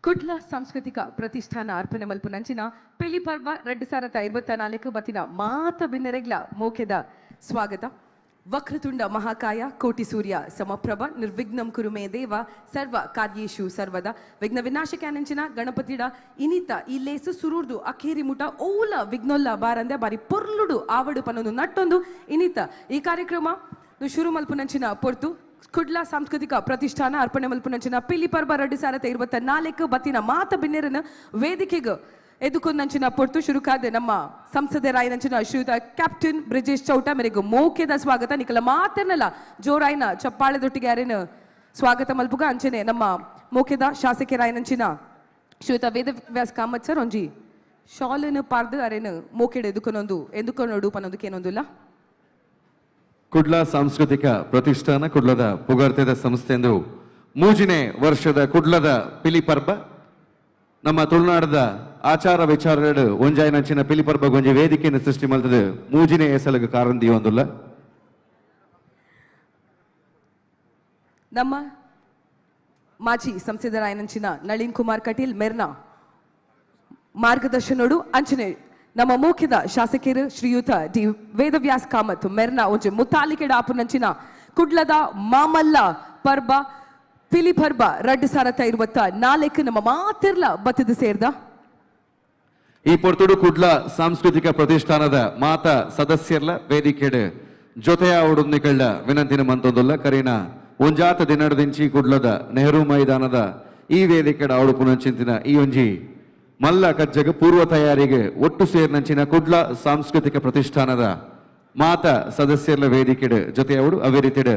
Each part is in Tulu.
ಕುಡ್ಲ ಸಾಂಸ್ಕೃತಿಕ ಪ್ರತಿಷ್ಠಾನ ಅರ್ಪಣೆ ಮಲ್ಪುನಂಚಿನ ಪಿಲಿ ಪರ್ವ 2024 ಬತ್ತಿನ ಮಾತ ಬಿನ್ನೆರೆಗ್ಲ ಮೋಕೆದ ಸ್ವಾಗತ. ವಕ್ರತುಂಡ ಮಹಾಕಾಯ ಕೋಟಿ ಸೂರ್ಯ ಸಮಪ್ರಭ ನಿರ್ವಿಘ್ನಂ ಕುರು ಮೇ ದೇವ ಸರ್ವ ಕಾರ್ಯೇಶು ಸರ್ವದ ವಿಘ್ನ ವಿನಾಶಕ್ಯಾನಂಚಿನ ಗಣಪತಿಡ ಇನಿತ ಈ ಲೇಸು ಸುರೂರ್ದು ಅಖೇರಿ ಮುಟ ಓಲ ವಿಘ್ನೊಲ್ಲ ಬಾರಂದೆ ಬಾರಿ ಪೊರ್ಲುಡು ಆವಡು ಪನೊಂದು ನಟ್ಟೊಂದು ಇನಿತ ಈ ಕಾರ್ಯಕ್ರಮ ಶುರು ಮಲ್ಪುನಂಚಿನ ಪೊರ್ತು ಕುಡ್ಲ ಸಾಂಸ್ಕೃತಿಕ ಪ್ರತಿಷ್ಠಾನ ಅರ್ಪಣೆ ಮಲ್ಪುನಂಚಿನ ಪಿಲಿ ಪರ್ವ 2024 ಬತ್ತಿನ ಮಾತ ಬಿನ್ನೆರನ ವೇದಿಕೆಗೆ ಎದುಕೊಂದಂಚಿನ ಪೊರ್ತು ಶುರುಕಾದ ನಮ್ಮ ಸಂಸದರಾಯನಂಚಿನ ಶ್ರೀಯುತ ಕ್ಯಾಪ್ಟನ್ ಬ್ರಿಜೇಶ್ ಚೌಟ ಮೇರೆಗೆ ಮೋಕೆದ ಸ್ವಾಗತ. ನಿಕಲ ಮಾತನ್ನಲ್ಲ ಜೋರಾಯ್ನ ಚಪ್ಪಾಳೆದೊಟ್ಟಿಗೆ ಯಾರೇನು ಸ್ವಾಗತ ಮಲ್ಪುಗ. ಅಂಚನೆ ನಮ್ಮ ಮೋಕೆದ ಶಾಸಕರಾಯನಂಚಿನ ಶ್ರೀಯುತ ವೇದವ್ಯಾಸ್ ಕಾಮತ್ ಸರ್ ಒಂಜಿ ಶಾಲನ್ನು ಪಾರ್ದು ಅರೇನು ಮೋಕೆಡ್ ಎದುಕೊನೊಂದು ಎದುಕೊನೋಡು ಪನ್ನೊಂದಕ್ಕೇನೊಂದಿಲ್ಲ. ಕುಡ್ಲ ಸಾಂಸ್ಕೃತಿಕ ಪ್ರತಿಷ್ಠಾನ ಕುಡ್ಲದ ಪುಗರ್ತೆದ ಸಂಸ್ಥೆಂದು ಮೂಜಿನೇ ವರ್ಷದ ಕುಡ್ಲದ ಪಿಲಿ ಪರ್ಬ ನಮ್ಮ ತುಳುನಾಡದ ಆಚಾರ ವಿಚಾರಗಳು ಒಂಜಾಯಿನಂಚಿನ ಪಿಲಿ ಪರ್ಬ ಒಂಜಿ ವೇದಿಕೆಯನ್ನು ಸೃಷ್ಟಿ ಮಾಡ್ತದೆ ಮೂಜಿನೇ ಎಸಲಗ ಕಾರಂದಿ ಒಂದುಲ್ಲ. ನಮ್ಮ ಮಾಜಿ ಸಂಸದರಾಯನಂಚಿನ ನಳಿನ್ ಕುಮಾರ್ ಕಟೀಲ್ ಮೆರ್ನ ಮಾರ್ಗದರ್ಶನೋಡು ಅಂಚನೆ ನಮ್ಮ ಮುಖ್ಯದ ಶಾಸಕರು ಶ್ರೀಯುತ ಡಿ ವೇದವ್ಯಾಸ್ ಕಾಮತ್ ಮೆರ್ನ ಒಂಜಿ ಮುತ್ತಾಲಿಕೆಡ ಆಪುನಂಚಿನ ಕುಡ್ಲದ ಮಾಮಲ್ಲ ಪರ್ಬ ಪಿಲಿ ಪರ್ಬ 2024 ನಮ್ಮ ಮಾತಿರ್ಲ ಬತ್ತದ ಸೇರ್ದ. ಈ ಪೊರ್ತುಡು ಕುಡ್ಲ ಸಾಂಸ್ಕೃತಿಕ ಪ್ರತಿಷ್ಠಾನದ ಮಾತ ಸದಸ್ಯರ್ಲ ವೇದಿಕೆಡ್ ಜೊತೆಯ ಉಡುಂದಿಕಳ್ಳ ವಿನಂತಿನ ಮಂತೊಂದುಲ್ಲ. ಕರೀನ ಒಂಜಾತ ದಿನದಿಂಚಿ ಕುಡ್ಲದ ನೆಹರು ಮೈದಾನದ ಈ ವೇದಿಕೆಡ ಅವಡು ಈ ಒಂಜಿ ಮಲ್ಲ ಕಜ್ಜಗ ಪೂರ್ವ ತಯಾರಿಗೆ ಒಟ್ಟು ಸೇರಿನಂಚಿನ ಕುಡ್ಲ ಸಾಂಸ್ಕೃತಿಕ ಪ್ರತಿಷ್ಠಾನದ ಮಾತ ಸದಸ್ಯರ್ಲ ವೇದಿಕೆಡ್ ಜೊತೆಯವರು ಅವೇ ರೀತಿಡ್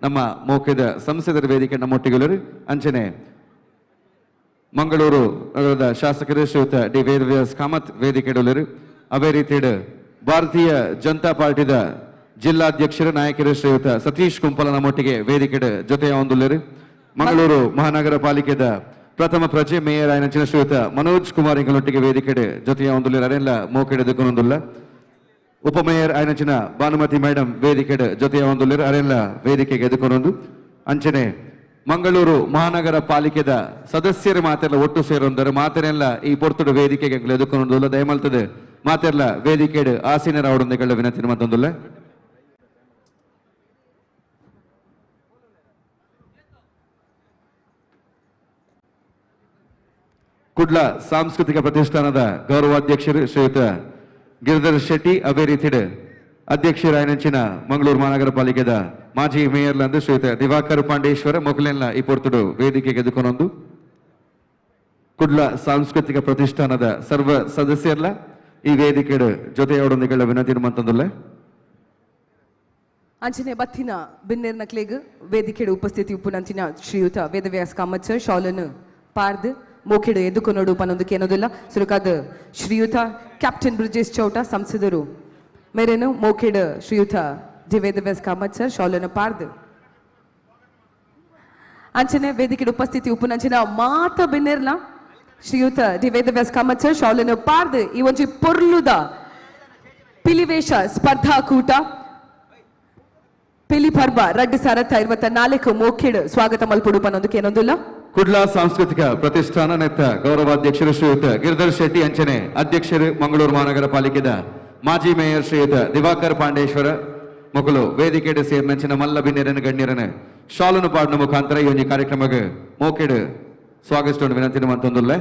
ನಮ್ಮ ಮೋಕೆದ ಸಂಸದರ ವೇದಿಕೆ ನಮ್ಮೊಟ್ಟಿಗೆ ಅಂಚನೆ ಮಂಗಳೂರು ನಗರದ ಶಾಸಕರು ಶ್ರೀಯುತ ಡಿ ವೇದವ್ಯಾಸ್ ಕಾಮತ್ ವೇದಿಕೆಡುಲರು. ಅವೇ ರೀತಿಡ್ ಭಾರತೀಯ ಜನತಾ ಪಾರ್ಟಿದ ಜಿಲ್ಲಾಧ್ಯಕ್ಷರು ನಾಯಕರು ಶ್ರೀಯುತ ಸತೀಶ್ ಕುಂಪಲ ನಮ್ಮೊಟ್ಟಿಗೆ ವೇದಿಕೆಡ್ ಜೊತೆಯ ಒಂದುಲ್ಲರು. ಮಂಗಳೂರು ಮಹಾನಗರ ಪಾಲಿಕೆದ ಪ್ರಥಮ ಪ್ರಜೆ ಮೇಯರ್ ಆಯನಂಚಿನ ಶ್ರೀಯುತ ಮನೋಜ್ ಕುಮಾರ್ ಇಂಗಳೊಟ್ಟಿಗೆ ವೇದಿಕೆಡ್ ಜೊತೆಯ ಒಂದುಲ್ಲರು. ಅರೆಲ್ಲ ಮೋಕೆಡ್ ಎದುಕೊನೊಂದುಲ್ಲ. ಉಪಮೇಯರ್ ಆಯನಂಚಿನ ಭಾನುಮತಿ ಮೇಡಮ್ ವೇದಿಕೆಡ್ ಜೊತೆಯ ಒಂದುಲ್ಲರು. ಅರೆಲ್ಲ ವೇದಿಕೆಗೆ ಎದುಕೊನೊಂದು. ಅಂಚನೆ ಮಂಗಳೂರು ಮಹಾನಗರ ಪಾಲಿಕೆದ ಸದಸ್ಯರು ಮಾತೆಲ್ಲ ಒಟ್ಟು ಸೇರೊಂದರು ಮಾತೆರೆಲ್ಲ ಈ ಪೊರ್ತುಡು ವೇದಿಕೆಗೆ ಎದುಕೊನೊಂದುಲ್ಲ. ದಯಮಲ್ತದೆ ಮಾತೆಲ್ಲ ವೇದಿಕೆಡ್ ಆಸೀನರ ಅವಡೊಂದಿಗಳ ವಿನಂತಿ ಮತ್ತೊಂದುಲ್ಲ. ಕುಡ್ಲ ಸಾಂಸ್ಕೃತಿಕ ಪ್ರತಿಷ್ಠಾನದ ಗೌರವಾಧ್ಯಕ್ಷರು ಶ್ರೀಯುತ ಗಿರಿಧರ್ ಶೆಟ್ಟಿ ಅದೇ ರೀತಿಡ್ ಅಧ್ಯಕ್ಷರಾಯನಂಚಿನ ಮಂಗಳೂರು ಮಹಾನಗರ ಪಾಲಿಕೆದ ಮಾಜಿ ಮೇಯರ್ಲಂದು ಶ್ರೀಯುತ ದಿವಾಕರ್ ಪಾಂಡೇಶ್ವರ ಮೊಗಲೆಲ್ಲ ಈ ಪೊರ್ತುಡು ವೇದಿಕೆಗೆ ಎದುಕೊನೊಂದು. ಕುಡ್ಲ ಸಾಂಸ್ಕೃತಿಕ ಪ್ರತಿಷ್ಠಾನದ ಸರ್ವ ಸದಸ್ಯರ್ಲ ಈ ವೇದಿಕೆಡ್ ಜೊತೆಯವಡೊಂದಿಗಳ ವಿನಂತಿ ಮಂತಂದುಲ್ಲ. ಅಂಚನೆ ಬತ್ತಿನ ಬಿನ್ನೇರ್ನ ಕ್ಲೇಗ್ ವೇದಿಕೆಡ್ ಉಪಸ್ಥಿತಿ ಉಪ್ಪುನಂಚಿನ ಶ್ರೀಯುತ ವೇದವ್ಯಾಸ್ ಕಾಮತ್ ಸರ್ ಶಾಲನ್ನು ಪಾರ್ದು ಮೋಕೆಡು ಎದುಕೊನೋಡು ಪನ್ನೊಂದಕ್ಕೆ ಏನೋದಿಲ್ಲ. ಸುರುಕಾದ ಶ್ರೀಯುತ ಕ್ಯಾಪ್ಟನ್ ಬ್ರಿಜೇಶ್ ಚೌಟ ಸಂಸದರು ಮೇರೇನು ಮೋಕೆಡು ಶ್ರೀಯುತ ಜಿ ವೇದವ್ಯಾಸ್ ಕಾಮತ್ ಸರ್ ಶಾಲನ್ನು ಪಾರ್ದು ಅಂಚನೆ ವೇದಿಕೆಡ್ ಉಪಸ್ಥಿತಿ ಉಪ್ಪುನಂಚಿನ ಮಾತ ಬಿನ್ನೇರ್ಲ ಶ್ರೀಯುತ ಡಿ ವೇದವ್ಯಾಸ್ ಕಾಮತ್ ಸರ್ ಶಾಲನ್ನು ಪಾರ್ದು ಈ ಒಂಜಿ ಪೊರ್ಲುದ ಪಿಲಿವೇಶ ಸ್ಪರ್ಧಾಕೂಟ ಪಿಲಿ ಪರ್ಬ 2024 ಮೋಕೆಡು ಸ್ವಾಗತ ಮಲ್ಪುಡು ಪನ್ನೊಂದಕ್ಕೆ ಏನೊಂದಿಲ್ಲ. ಕುಡ್ಲ ಸಾಂಸ್ಕೃತಿಕ ಪ್ರತಿಷ್ಠಾನ ನೆತ್ತ ಗೌರವಾಧ್ಯಕ್ಷರು ಶ್ರೀಯುತ ಗಿರಿಧರ್ ಶೆಟ್ಟಿ ಅಂಚನೆ ಅಧ್ಯಕ್ಷರು ಮಂಗಳೂರು ಮಹಾನಗರ ಪಾಲಿಕೆದ ಮಾಜಿ ಮೇಯರ್ ಶ್ರೀಯುತ ದಿವಾಕರ್ ಪಾಂಡೇಶ್ವರ ಮೊಕಲು ವೇದಿಕೆಡ್ ಸೇರಿನಂಚಿನ ಮಲ್ಲ ಬಿನ್ನೆರನ ಗಣ್ಯರನ ಶಾಲುನು ಪಾಡಿನ ಮುಖಾಂತರ ಈ ಒಂಜಿ ಕಾರ್ಯಕ್ರಮಕ್ಕೆ ಮೋಕೆಡ್ ಸ್ವಾಗತಿಸೋಣ ವಿನಂತಿ ಮಂತೊಂದುಲ್ಲ.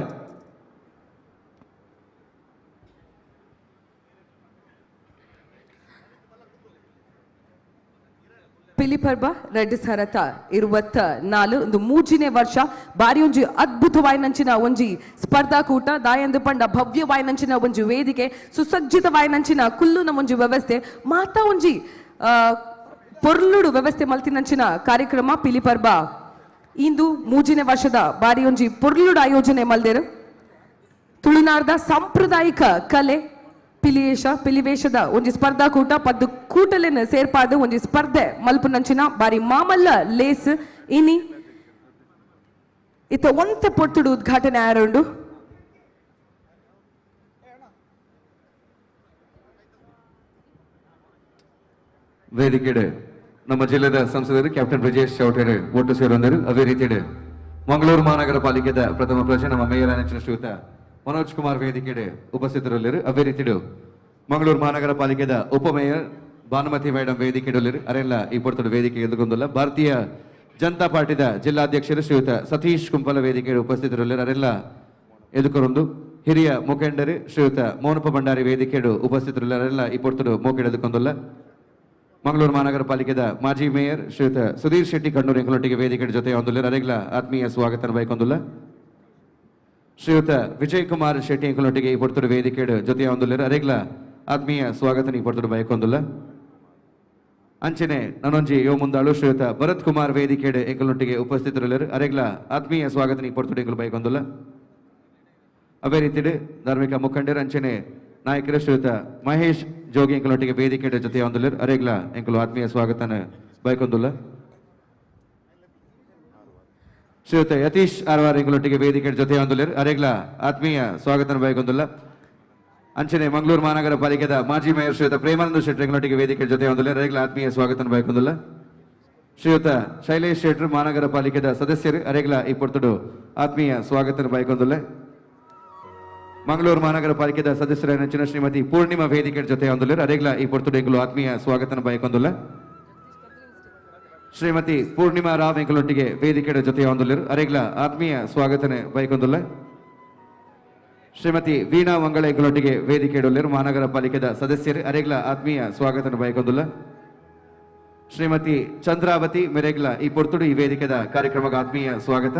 ಪಿಲಿ ಪರ್ಬ 2024 ಒಂದು ಮೂಜಿನೇ ವರ್ಷ ಬಾರಿ ಒಂಜಿ ಅದ್ಭುತವಾಯಿನಂಚಿನ ಒಂಜಿ ಸ್ಪರ್ಧಾಕೂಟ ದಾಯಂದು ಪಂಡ ಭವ್ಯವಾಯಿನಂಚಿನ ಒಂಜಿ ವೇದಿಕೆ ಸುಸಜ್ಜಿತವಾಯಿನಂಚಿನ ಕುಲ್ಲುನ ಒಂಜಿ ವ್ಯವಸ್ಥೆ ಮಾತಾ ಒಂಜಿ ಪೊರ್ಲುಡು ವ್ಯವಸ್ಥೆ ಮಲ್ತಿನಂಚಿನ ಕಾರ್ಯಕ್ರಮ ಪಿಲಿ ಪರ್ಬ ಇಂದು ಮೂಜಿನೇ ವರ್ಷದ ಬಾರಿ ಒಂಜಿ ಪೊರ್ಲುಡು ಆಯೋಜನೆ ಮಲ್ದೇರು. ತುಳುನಾಡ್ದ ಸಾಂಪ್ರದಾಯಿಕ ಕಲೆ ಪಿಲಿಯೇಷ ಪಿಲಿವೇಷದ ಒಂಜಿ ಸ್ಪರ್ಧಾಕೂಟ ಪದ್ದು ಕೂಟಲೆನ್ ಸೇರ್ಪಾದ ಒಂಜಿ ಸ್ಪರ್ಧೆ ಮಲ್ಪುನಂಚಿನ ಬಾರಿ ಮಾಮಲ್ಲ ಲೇಸ್ ಇನಿ ಇತ್ತ ಒಂತೆ ಪೊರ್ತುಡು ಉದ್ಘಾಟನೆ ಆರುಂಡು. ವೇದಿಕೆಡ್ ನಮ್ಮ ಜಿಲ್ಲೆದ ಸಂಸದರು ಕ್ಯಾಪ್ಟನ್ ಬ್ರಿಜೇಶ್ ಚೌಟರು ಒಟ್ಟು ಸೇರೊಂದರು. ಅದೇ ರೀತಿಯಡ್ ಮಂಗಳೂರು ಮಹಾನಗರ ಪಾಲಿಕೆದ ಪ್ರಥಮ ಪ್ರಜೆ ನಮ್ಮ ಮೇಯರ್ ಆನಂಚಿನ ಶ್ರೀಯುತ ಮನೋಜ್ ಕುಮಾರ್ ವೇದಿಕೆಡ್ ಉಪಸ್ಥಿತರುಳ್ಳರು. ಅದೇ ರೀತಿಡು ಮಂಗಳೂರು ಮಹಾನಗರ ಪಾಲಿಕೆದ ಉಪಮೇಯರ್ ಭಾನುಮತಿ ಮೇಡಂ ವೇದಿಕೆಡುಳ್ಳರು. ಅರೆಲ್ಲ ಈ ಪೊರ್ತುಡು ವೇದಿಕೆ ಎದುಗೊಂದುಲ್ಲ. ಭಾರತೀಯ ಜನತಾ ಪಾರ್ಟಿದ ಜಿಲ್ಲಾಧ್ಯಕ್ಷರು ಶ್ರೀಯುತ ಸತೀಶ್ ಕುಂಪಲ ವೇದಿಕೆಡ್ ಉಪಸ್ಥಿತರುಳ್ಳರು. ಅರೆಲ್ಲ ಎದುಕೊರೊಂದು ಹಿರಿಯ ಮುಖಂಡರು ಶ್ರೀಯುತ ಮೋನಪ್ಪ ಭಂಡಾರಿ ವೇದಿಕೆಡು ಉಪಸ್ಥಿತರುಳ್ಳರೆಲ್ಲ ಈ ಪೊರ್ತುಡು ಮೋಕೆಡ್ ಎದುಕೊಂದುಲ್ಲ. ಮಂಗಳೂರು ಮಹಾನಗರ ಪಾಲಿಕೆದ ಮಾಜಿ ಮೇಯರ್ ಶ್ರೀಯುತ ಸುಧೀರ್ ಶೆಟ್ಟಿ ಕಣ್ಣೂರು ಎಂಕಲೊಟ್ಟಿಗೆ ವೇದಿಕೆ ಜೊತೆ ಹೊಂದುಲ್ಲ. ಅರೆಗ್ಲ ಆತ್ಮೀಯ ಸ್ವಾಗತ ಬಯಕೊಂದುಲ್ಲ. ಶ್ರೀಯುತ ವಿಜಯ್ ಕುಮಾರ್ ಶೆಟ್ಟಿ ಎಂಕಲೊಟ್ಟಿಗೆ ಈ ಪೊರ್ತುಡು ವೇದಿಕೆ ಜೊತೆ ಹೊಂದುಲ್ಲ. ಅರೆಗ್ಲ ಆತ್ಮೀಯ ಸ್ವಾಗತ ಈ ಪೊರ್ತುಡು ಬಯಕೊಂದುಲ್ಲ. ಅಂಚನೆ ನನೊಂಜಿ ಯೋ ಮುಂದಾಳು ಶ್ರೀಯುತ ಭರತ್ ಕುಮಾರ್ ವೇದಿಕೆಡ್ ಎಂಕಲೊಟ್ಟಿಗೆ ಉಪಸ್ಥಿತರುಳ್ಳರು. ಅರೆಗ್ಲ ಆತ್ಮೀಯ ಸ್ವಾಗತ ಈ ಪೊರ್ತುಡು ಎಂಕಲು ಬಯಕೊಂದುಲ್ಲ. ಅದೇ ರೀತಿ ಧಾರ್ಮಿಕ ಮುಖಂಡರು ಅಂಚನೆ ನಾಯಕರು ಶ್ರೀಯುತ ಮಹೇಶ್ ಜೋಗಿ ಎಂಕಲೊಟ್ಟಿಗೆ ವೇದಿಕೆ ಜೊತೆ ಹೊಂದುಲ್ಲರು. ಅರೆಗ್ಲ ಎಂಕಲು ಆತ್ಮೀಯ ಸ್ವಾಗತನ ಬಯಕೊಂದುಲ್ಲ. ಶ್ರೀಯುತ ಯತೀಶ್ ಆರ್ವಾರ್ ಎಂಕಲೊಟ್ಟಿಗೆ ವೇದಿಕೆ ಜೊತೆ ಹೊಂದುಲ್ಲರು. ಅರೆಗ್ಲ ಆತ್ಮೀಯ ಸ್ವಾಗತನ ಬಯಕೊಂದುಲ್ಲ. ಅಂಚನೆ ಮಂಗಳೂರು ಮಹಾನಗರ ಪಾಲಿಕೆದ ಮಾಜಿ ಮೇಯರ್ ಶ್ರೀಯುತ ಪ್ರೇಮಾನಂದ ಶೆಟ್ಟರ್ ಎಂಕಲೊಟ್ಟಿಗೆ ವೇದಿಕೆ ಜೊತೆ ಹೊಂದುಲ್ಲರು. ಅರೆಗ್ಲ ಆತ್ಮೀಯ ಸ್ವಾಗತನ ಬಯಕೊಂದುಲ್ಲ. ಶ್ರೀಯುತ ಶೈಲೇಶ್ ಶೆಟ್ಟರ್ ಮಹಾನಗರ ಪಾಲಿಕೆದ ಸದಸ್ಯರು ಅರೆಗ್ಲ ಈ ಪೊರ್ತುಡು ಆತ್ಮೀಯ ಸ್ವಾಗತನ ಬಯಕೊಂದುಲ್ಲ. ಮಂಗಳೂರು ಮಹಾನಗರ ಪಾಲಿಕೆದ ಸದಸ್ಯರಾದ ಶ್ರೀಮತಿ ಪೂರ್ಣಿಮಾ ವೇದಿಕೆ ಜೊತೆ ಹೊಂದುಲ್ಲರು. ಅರೆಗ್ಲ ಈ ಪೊರ್ತುಡು ಎಂಕುಲು ಆತ್ಮೀಯ ಸ್ವಾಗತನ ಬಯಕೊಂದುಲ್ಲ. ಶ್ರೀಮತಿ ಪೂರ್ಣಿಮಾ ರಾವ್ ಎಂಕಲೊಟ್ಟಿಗೆ ವೇದಿಕೆ ಜೊತೆ ಹೊಂದುಲ್ಲರು. ಅರೆಗ್ಲ ಆತ್ಮೀಯ ಸ್ವಾಗತನ ಬಯಕೊಂದುಲ್ಲ. ಶ್ರೀಮತಿ ವೀಣಾ ಮಂಗಳ ಎಂಕಲೊಟ್ಟಿಗೆ ವೇದಿಕೆ ಇಡುಲ್ಲರು. ಮಹಾನಗರ ಪಾಲಿಕೆದ ಸದಸ್ಯರು ಅರೆಗ್ಲ ಆತ್ಮೀಯ ಸ್ವಾಗತನ ಬಯಕೊಂದುಲ್ಲ. ಶ್ರೀಮತಿ ಚಂದ್ರಾವತಿ ಮೆರೆಗ್ಲ ಈ ಪೊರ್ತುಡು ಈ ವೇದಿಕೆದ ಕಾರ್ಯಕ್ರಮಕ್ಕೆ ಆತ್ಮೀಯ ಸ್ವಾಗತ.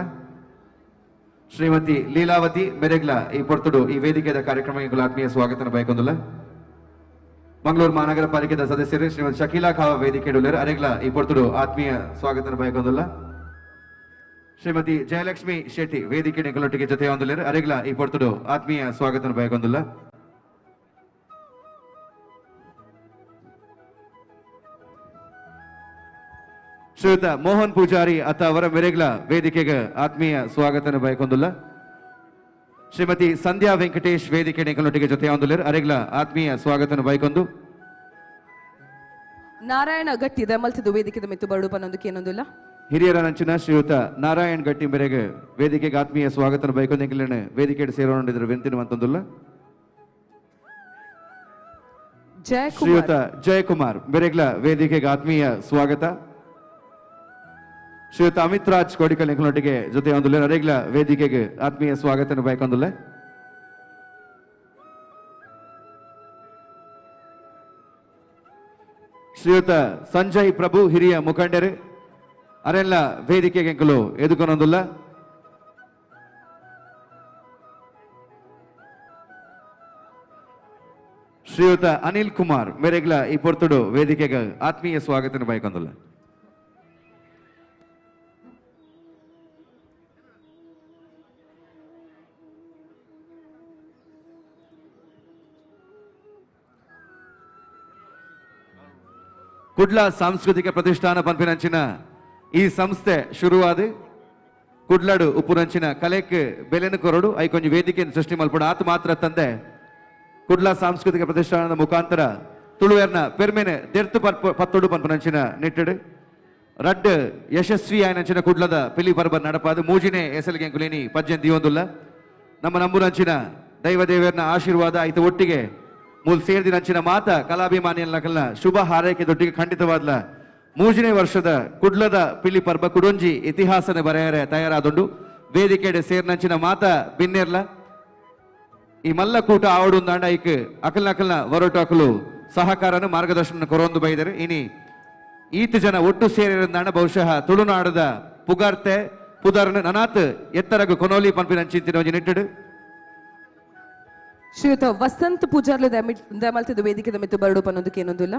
ಶ್ರೀಮತಿ ಲೀಲಾವತಿ ಮೆರೆಗ್ಲ ಈ ಪೊರ್ತುಡು ಈ ವೇದಿಕೆದ ಕಾರ್ಯಕ್ರಮಕ್ಕೆ ಆತ್ಮೀಯ ಸ್ವಾಗತನ ಬಯಕೊಂದುಲ್ಲ. ಮಂಗಳೂರು ಮಹಾನಗರ ಪಾಲಿಕೆದ ಸದಸ್ಯರು ಶ್ರೀಮತಿ ಶಕೀಲಾ ಖಾವ ವೇದಿಕೆ ಇಡುಲ್ಲರು. ಅರೆಗ್ಲ ಈ ಪೊರ್ತುಡು ಆತ್ಮೀಯ ಸ್ವಾಗತನ ಬಯಕೊಂದುಲ್ಲ. ಶ್ರೀಮತಿ ಜಯಲಕ್ಷ್ಮಿ ಶೆಟ್ಟಿ ವೇದಿಕೆ ಎಂಕಲೊಟ್ಟಿಗೆ ಜೊತೆ ಹೊಂದುಲ್ಲರು. ಅರೆಗ್ಲ ಈ ಪೊರ್ತುಡು ಆತ್ಮೀಯ ಸ್ವಾಗತನ ಬಯಕೊಂದುಲ್ಲ. ಶ್ರೀಯುತ ಮೋಹನ್ ಪೂಜಾರಿ ಅತ್ತ ಅವರ ಮೆರೆಗ್ಲ ವೇದಿಕೆಗೆ ಆತ್ಮೀಯ ಸ್ವಾಗತನ ಬಯಕೊಂದುಲ್ಲ. ಶ್ರೀಮತಿ ಸಂಧ್ಯಾ ವೆಂಕಟೇಶ್ ವೇದಿಕೆ ಎಂಕಲೊಟ್ಟಿಗೆ ಜೊತೆ ಹೊಂದುಲ್ಲರು. ಅರೆಗ್ಲ ಆತ್ಮೀಯ ಸ್ವಾಗತನ ಬಯಕೊಂದು. ನಾರಾಯಣ ಗಟ್ಟಿ ದಮಲ್ತಿದ್ದು ವೇದಿಕೆದ ಮಿತ್ತು ಬರಡು ಪನ್ನೊಂದು ಏನೊಂದುಲ್ಲ. ಹಿರಿಯರ ನಂಚಿನ ಶ್ರೀಯುತ ನಾರಾಯಣ್ ಗಟ್ಟಿ ಮೇರೆಗೆ ವೇದಿಕೆಗೆ ಆತ್ಮೀಯ ಸ್ವಾಗತನ ಬಯಕೊಂದು ಎಂಕಲೇನೆ ವೇದಿಕೆ ಸೇರೋಣಿದ್ರು ವಿನಂತಿ ಶ್ರೀಯುತ ಜಯಕುಮಾರ್ ಬೆರೆಗ್ಲ ವೇದಿಕೆಗೆ ಆತ್ಮೀಯ ಸ್ವಾಗತ. ಶ್ರೀಯುತ ಅಮಿತ್ ರಾಜ್ ಕೋಡಿಕಲ್ ಎಂಕಲೊಟ್ಟಿಗೆ ಜೊತೆ ಹೊಂದುಲ್ಲ. ಅರೆಗ್ಲ ವೇದಿಕೆಗೆ ಆತ್ಮೀಯ ಸ್ವಾಗತನ ಬಯಕೊಂದುಲ್ಲ. ಶ್ರೀಯುತ ಸಂಜಯ್ ಪ್ರಭು ಹಿರಿಯ ಮುಖಂಡರು ಅರೆಲ್ಲ ವೇದಿಕೆಗೆ ಎಂಕಲು ಎದುಕೊನೊಂದುಲ್ಲ. ಶ್ರೀಯುತ ಅನಿಲ್ ಕುಮಾರ್ ಮೇರೆಗ್ಲ ಈ ಪೊರ್ತುಡು ವೇದಿಕೆಗೆ ಆತ್ಮೀಯ ಸ್ವಾಗತನ ಬಯಕೊಂದುಲ್ಲ. ಕುಡ್ಲ ಸಾಂಸ್ಕೃತಿಕ ಪ್ರತಿಷ್ಠಾನ ಪನ್ಪಿನಂಚಿನ ಈ ಸಂಸ್ಥೆ ಶುರುವಾದ ಕುಡ್ಲಡು ಉಪ್ಪುನಂಚಿನ ಕಲೆಕ್ ಬೆಲೆನು ಕೊರಡು ಐಕೊಂಜಿ ವೇದಿಕೆಯನ್ನು ಸೃಷ್ಟಿ ಮಲ್ಪಡು ಆತ ಮಾತ್ರ ತಂದೆ ಕುಡ್ಲ ಸಾಂಸ್ಕೃತಿಕ ಪ್ರತಿಷ್ಠಾನದ ಮುಖಾಂತರ ತುಳುವೆರ್ನ ಪೆರ್ಮೆನೆ ದೆರ್ತು ಪತ್ತೊಡು ಪನ್ಪುನಂಚಿನ ನಿಟ್ಟಡು ರಡ್ಡ್ ಯಶಸ್ವಿ ಆಯನಂಚಿನ ಕುಡ್ಲದ ಪಿಲಿ ಪರ್ಬ ನಡಪಾದು ಮೂಜಿನೆ ಎಸಲ್ಗೆ ಎಂಕುಲೇನಿ ಪಜ್ಜೆನ್ ದಿಯೊಂದುಲ್ಲ. ನಮ್ಮ ನಂಬುನಂಚಿನ ದೈವ ದೇವರ್ನ ಆಶೀರ್ವಾದ ಆಯ್ತು ಒಟ್ಟಿಗೆ ಮೂಲ್ ಸೇರ್ದಿನಂಚಿನ ಮಾತ ಕಲಾಭಿಮಾನಿಯನ್ನ ಶುಭ ಹಾರೈಕೆ ದೊಟ್ಟಿಗೆ ಖಂಡಿತವಾದ್ಲ ಮೂಜನೇ ವರ್ಷದ ಕುಡ್ಲದ ಪಿಲಿ ಪರ್ಬ ಕುಡೊಂಜಿ ಇತಿಹಾಸನ ಬರೆಯರೆ ತಯಾರಾದುಂಡು. ವೇದಿಕೆಡೆ ಸೇರ್ನಂಚಿನ ಮಾತ ಬಿನ್ನೆರ್ಲ ಈ ಮಲ್ಲ ಕೂಟ ಆವಡುಂದಾಂಡ ಐಕ್ ಅಕಲ್ನ ಅಕಲ್ನ ವರೋಟು ಅಕಲು ಸಹಕಾರನು ಮಾರ್ಗದರ್ಶನ ಕೊರೊಂದು ಬೈದರು. ಇನಿ ಈತ ಜನ ಒಟ್ಟು ಸೇರಿರಂದಾಂಡ ಬಹುಶಃ ತುಳುನಾಡದ ಪುಗಾರ್ತೆ ಪುದರ್ನ ನನಾತ್ ಎತ್ತರಗು ಕೊನೋಲಿ ಪನ್ಪಿನ ಚಿಂತಿನ ಒಂಜಿ ನಿಟ್ಟುಡು. ಶ್ರೀಯುತ ವಸಂತ್ ಪೂಜಾರ್ಲು ದಮಲ್ತಿದ್ದು ವೇದಿಕೆದ ಮಿತ್ತು ಬರಡು ಪನ್ನೊಂದಕ್ಕೆ ಏನೊಂದುಲ್ಲ.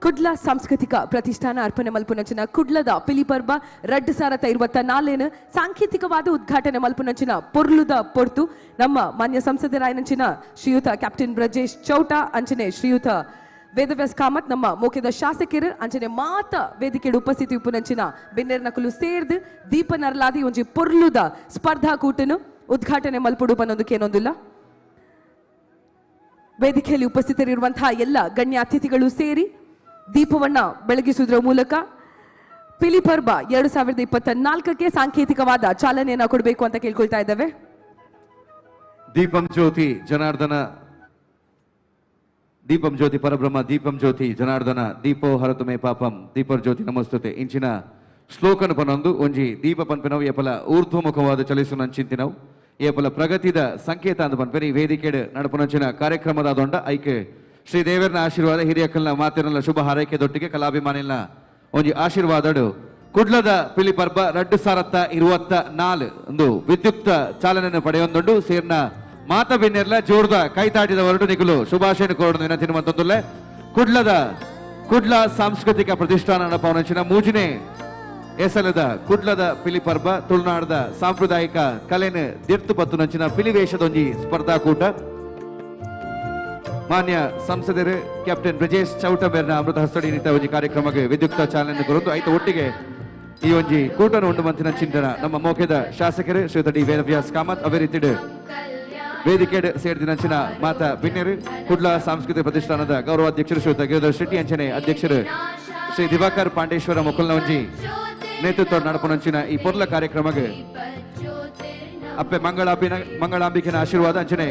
ಕುಡ್ಲ ಸಾಂಸ್ಕೃತಿಕ ಪ್ರತಿಷ್ಠಾನ ಅರ್ಪಣೆ ಮಲ್ಪುನಂಚಿನ ಕುಡ್ಲದ ಪಿಲಿಪರ್ಬ 2024 ಸಾಂಕೇತಿಕವಾದ ಉದ್ಘಾಟನೆ ಮಲ್ಪುನಂಚಿನ ಪೊರ್ಲುದ ಪೊರ್ತು ನಮ್ಮ ಮಾನ್ಯ ಸಂಸದರಾಯನಂಚಿನ ಶ್ರೀಯುತ ಕ್ಯಾಪ್ಟನ್ ಬ್ರಜೇಶ್ ಚೌಟ ಅಂಚನೆ ಶ್ರೀಯುತ ವೇದವ್ಯಾಸ್ ಕಾಮತ್ ನಮ್ಮ ಮೋಕೆದ ಶಾಸಕರು ಅಂಚನೆ ಮಾತ ವೇದಿಕೆಡು ಉಪಸ್ಥಿತಿ ಉಪ್ಪುನಂಚಿನ ಬೆನ್ನೆರ್ನಕುಲು ಸೇರ್ದು ದೀಪ ನರ್ಲಾದಿ ಒಂಜಿ ಪೊರ್ಲುದ ಸ್ಪರ್ಧಾಕೂಟನು ಉದ್ಘಾಟನೆ ಮಲ್ಪುಡು ಪನ್ನೊಂದಕ್ಕೇನೊಂದಿಲ್ಲ. ವೇದಿಕೆಯಲ್ಲಿ ಉಪಸ್ಥಿತರಿರುವಂತಹ ಎಲ್ಲ ಗಣ್ಯ ಅತಿಥಿಗಳು ಸೇರಿ ದೀಪವನ್ನ ಬೆಳಗಿಸುವುದರ ಮೂಲಕ ಪಿಲಿಪರ್ಬ 2024ಕ್ಕೆ ಸಾಂಕೇತಿಕವಾದ ಚಾಲನೆಯನ್ನ ಕೊಡಬೇಕು ಅಂತ ಕೇಳ್ಕೊಳ್ತಾ ಇದ್ದೇವೆ. ದೀಪಂ ಜ್ಯೋತಿ ಜನಾರ್ದನ, ದೀಪಂ ಜ್ಯೋತಿ ಪರಬ್ರಹ್ಮ, ದೀಪಂ ಜ್ಯೋತಿ ಜನಾರ್ದನ, ದೀಪೋ ಹರತು ಮೇ ಪಾಪಂ, ದೀಪರ್ ಜ್ಯೋತಿ ನಮಸ್ತುತೆ ಇಂಚಿನ ಶ್ಲೋಕನ ಪನೊಂದು ಒಂಜಿ ದೀಪ ಪನ್ಪಿನವು ಏಪಲ ಊರ್ಧ್ವಮುಖವಾದ ಚಲಿಸುನ ಚಿಂತಿನವು ಏಪಲ ಪ್ರಗತಿದ ಸಂಕೇತ ಅಂದ ಪನ್ಪಿನ ಈ ವೇದಿಕೆಡ್ ನಡಪುನಂಚಿನ ಕಾರ್ಯಕ್ರಮದ ದೊಂಡ ಐಕೆ ಶ್ರೀ ದೇವರನ ಆಶೀರ್ವಾದ ಹಿರಿಯಕ್ಕಲ್ನ ಮಾತಿರಲ್ಲ ಶುಭ ಹಾರೈಕೆ ದೊಟ್ಟಿಗೆ ಕಲಾಭಿಮಾನಿನ ಒಂಜಿ ಆಶೀರ್ವಾದಡು ಕುಡ್ಲದ ಪಿಲಿಪರ್ಬ 2024 ಒಂದು ವಿದ್ಯುಕ್ತ ಚಾಲನೆಯನ್ನು ಪಡೆಯೊಂದುಂಡು. ಸೇರ್ನ ಮಾತ ಬಿನ್ನೆರ್ಲ ಜೋರ್ದ ಕೈತಾಟಿದ ಹೊರಟು ನಿಕುಲು ಶುಭಾಶಯ ಕೋರಡು ವಿನಂತಿ. ಕುಡ್ಲದ ಕುಡ್ಲ ಸಾಂಸ್ಕೃತಿಕ ಪ್ರತಿಷ್ಠಾನ ನಡಪವನಂಚಿನ ಮೂಜಿನೆ ಎಸಲದ ಕುಡ್ಲದ ಪಿಲಿಪರ್ಬ ತುಳುನಾಡದ ಸಾಂಪ್ರದಾಯಿಕ ಕಲೆನ ದಿರ್ತು ಪತ್ತುನಂಚಿನ ಪಿಲಿವೇಶದೊಂಜಿ ಸ್ಪರ್ಧಾಕೂಟ. ಮಾನ್ಯ ಸಂಸದರು ಕ್ಯಾಪ್ಟನ್ ಬ್ರಜೇಶ್ ಚೌಟ ಮೇರ್ನ ಅಮೃತ ಹಸ್ತಡಿ ನಿಂತ ಒಂಜಿ ಕಾರ್ಯಕ್ರಮಕ್ಕೆ ವಿದ್ಯುಕ್ತ ಚಾಲನೆ ಕೊರದು ಐತ ಒಟ್ಟಿಗೆ ಈ ಒಂಜಿ ಕೂಟನ ಉಂಡು ಮಂತಿನ ಚಿಂತನ ನಮ್ಮ ಮೋಕೆದ ಶಾಸಕರು ಶ್ರೀಯುತ ಡಿ ವೇದವ್ಯಾಸ್ ಕಾಮತ್ ಅವೇ ರೀತಿಡ್ ವೇದಿಕೆ ಸೇರಿದಿನಂಚಿನ ಮಾತಾ ಬಿನ್ನೆರು ಕುಡ್ಲ ಸಾಂಸ್ಕೃತಿಕ ಪ್ರತಿಷ್ಠಾನದ ಗೌರವಾಧ್ಯಕ್ಷರು ಶ್ರೀಯುತ ಗಿರಿಧರ್ ಶೆಟ್ಟಿ ಅಂಚನೆ ಅಧ್ಯಕ್ಷರು ಶ್ರೀ ದಿವಾಕರ್ ಪಾಂಡೇಶ್ವರ ಮುಕುಲ್ನ ಒಂಜಿ ನೇತೃತ್ವ ನಡಪುನಂಚಿನ ಈ ಪೊರ್ಲ ಕಾರ್ಯಕ್ರಮಕ್ಕೆ ಅಪ್ಪೆ ಮಂಗಳಾಂಬಿಕೆನ ಆಶೀರ್ವಾದ ಅಂಚನೆ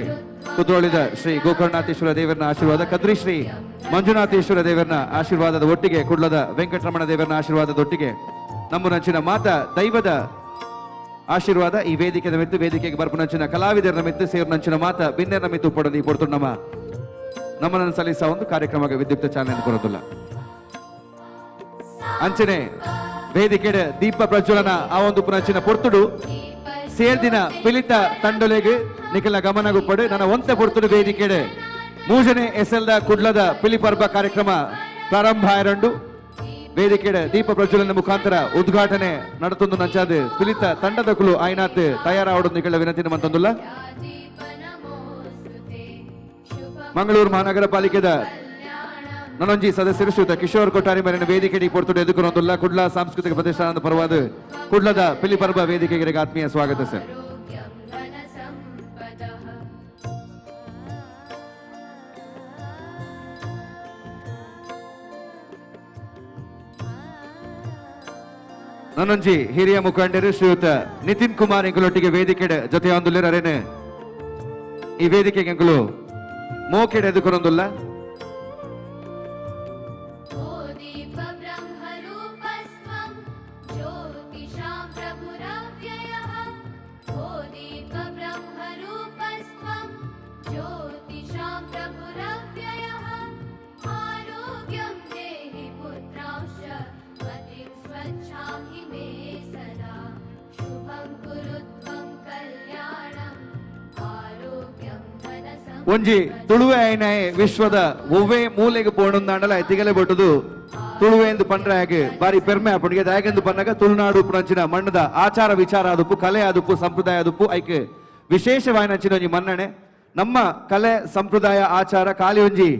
ಕುದ್ರೋಳಿದ ಶ್ರೀ ಗೋಕರ್ಣನಾಥೇಶ್ವರ ದೇವರನ ಆಶೀರ್ವಾದ, ಕದ್ರಿ ಶ್ರೀ ಮಂಜುನಾಥೇಶ್ವರ ದೇವರನ ಆಶೀರ್ವಾದದ ಒಟ್ಟಿಗೆ ಕುಡ್ಲದ ವೆಂಕಟರಮಣ ದೇವರನ ಆಶೀರ್ವಾದದೊಟ್ಟಿಗೆ ನಮ್ಮನಂಚಿನ ಮಾತಾ ದೈವದ ಆಶೀರ್ವಾದ ಈ ವೇದಿಕೆದ ಮಿತ್ತು ವೇದಿಕೆಗೆ ಬರ್ಪುನಂಚಿನ ಕಲಾವಿದರ ಮಿತ್ತು ಸೇರ್ನಂಚಿನ ಮಾತಾ ಬಿನ್ನೆರ ಮಿತ್ತು ಪಡೋದು ಈ ಪೊರ್ತು ನಮ್ಮ ನಮ್ಮನನ್ನು ಸಲ್ಲಿಸ ಒಂದು ಕಾರ್ಯಕ್ರಮಕ್ಕೆ ವಿದ್ಯುಕ್ತ ಚಾಲನೆ ಕೊರೋದಿಲ್ಲ. ಅಂಚನೆ ವೇದಿಕೆಡ ದೀಪ ಪ್ರಜ್ವಲನ ಆ ಒಂದು ಪುನಂಚಿನ ಪೊರ್ತುಡು ಸೇರ್ದಿನ ಪಿಲಿತ ತಂಡೊಲೆಗ್ ನಿಖಲ ಗಮನಗುಪ್ಪಡು ನನ್ನ ಒಂತೆ ಪೊರ್ತುಡು ವೇದಿಕೆಡೆ ಮೂಜನೆ ಎಸೆಲ್ದ ಕುಡ್ಲದ ಪಿಲಿಪರ್ಬ ಕಾರ್ಯಕ್ರಮ ಪ್ರಾರಂಭ ಆಯರಂಡು ವೇದಿಕೆಡೆ ದೀಪ ಪ್ರಜ್ವಲನ ಮುಖಾಂತರ ಉದ್ಘಾಟನೆ ನಡತೊಂದು ನಂಚಾದ ಪಿಲಿತ ತಂಡದ ಕುಲು ಆಯ್ನಾತ್ ತಯಾರಾವಡು ನಿಖಲ ವಿನಂತಿ ಮಂತೊಂದುಲ್ಲ. ಮಂಗಳೂರು ಮಹಾನಗರ ಪಾಲಿಕೆದ ನನೊಂಜಿ ಸದಸ್ಯರು ಶ್ರೀಯುತ ಕಿಶೋರ್ ಕೊಟ್ಟಾರಿ ಮೇಲಿನ ವೇದಿಕೆ ಪೊರ್ತುಡು ಎದುಕೊನೊಂದುಲ್ಲ ಕುಡ್ಲ ಸಾಂಸ್ಕೃತಿಕ ಪ್ರತಿಷ್ಠಾನದ ಪರವಾದ ಕುಡ್ಲದ ಪಿಲಿಪರ್ಬ ವೇದಿಕೆಗೆ ಆತ್ಮೀಯ ಸ್ವಾಗತ ಸರ್. ನನೊಂಜಿ ಹಿರಿಯ ಮುಖಂಡರು ಶ್ರೀಯುತ ನಿತಿನ್ ಕುಮಾರ್ ಎಂಕುಲೊಟ್ಟಿಗೆ ವೇದಿಕೆ ಜೊತೆ ಅರೇನೆ ಈ ವೇದಿಕೆಗೆ ಎಂಕುಲು ಮೋಕೆಡೆ ಎದುಕೊನೊಂದುಲ್ಲ. ಒಂಜಿ ತುಳುವೆ ಐನಾಯೆ ವಿಶ್ವದ ಒವ್ವೇ ಮೂಲೆಗೆ ಪೋಣುಂದಾಂಡಲ ತಿಗಲೆ ಬೊಟ್ಟುದು ತುಳುವೆ ಎಂದು ಪಂಡ್ರೆ ಹಾಗೆ ಬಾರಿ ಪೆರ್ಮೆ ಆಪುಂಡಿಗೆ ದಾಯಕೆಂದು ಪನ್ನಗ ತುಳುನಾಡು ಉಪ್ಪುನಂಚಿನ ಮಣ್ಣದ ಆಚಾರ ವಿಚಾರ ಆದುಪ್ಪು ಕಲೆ ಆದುಪ್ಪು ಸಂಪ್ರದಾಯ ಆದುಪ್ಪು ಐಕೆ ವಿಶೇಷವಾಯಿನಂಚಿನ ಒಂಜಿ ಮನ್ನಣೆ ನಮ್ಮ ಕಲೆ ಸಂಪ್ರದಾಯ ಆಚಾರ ಖಾಲಿ ಒಂಜಿ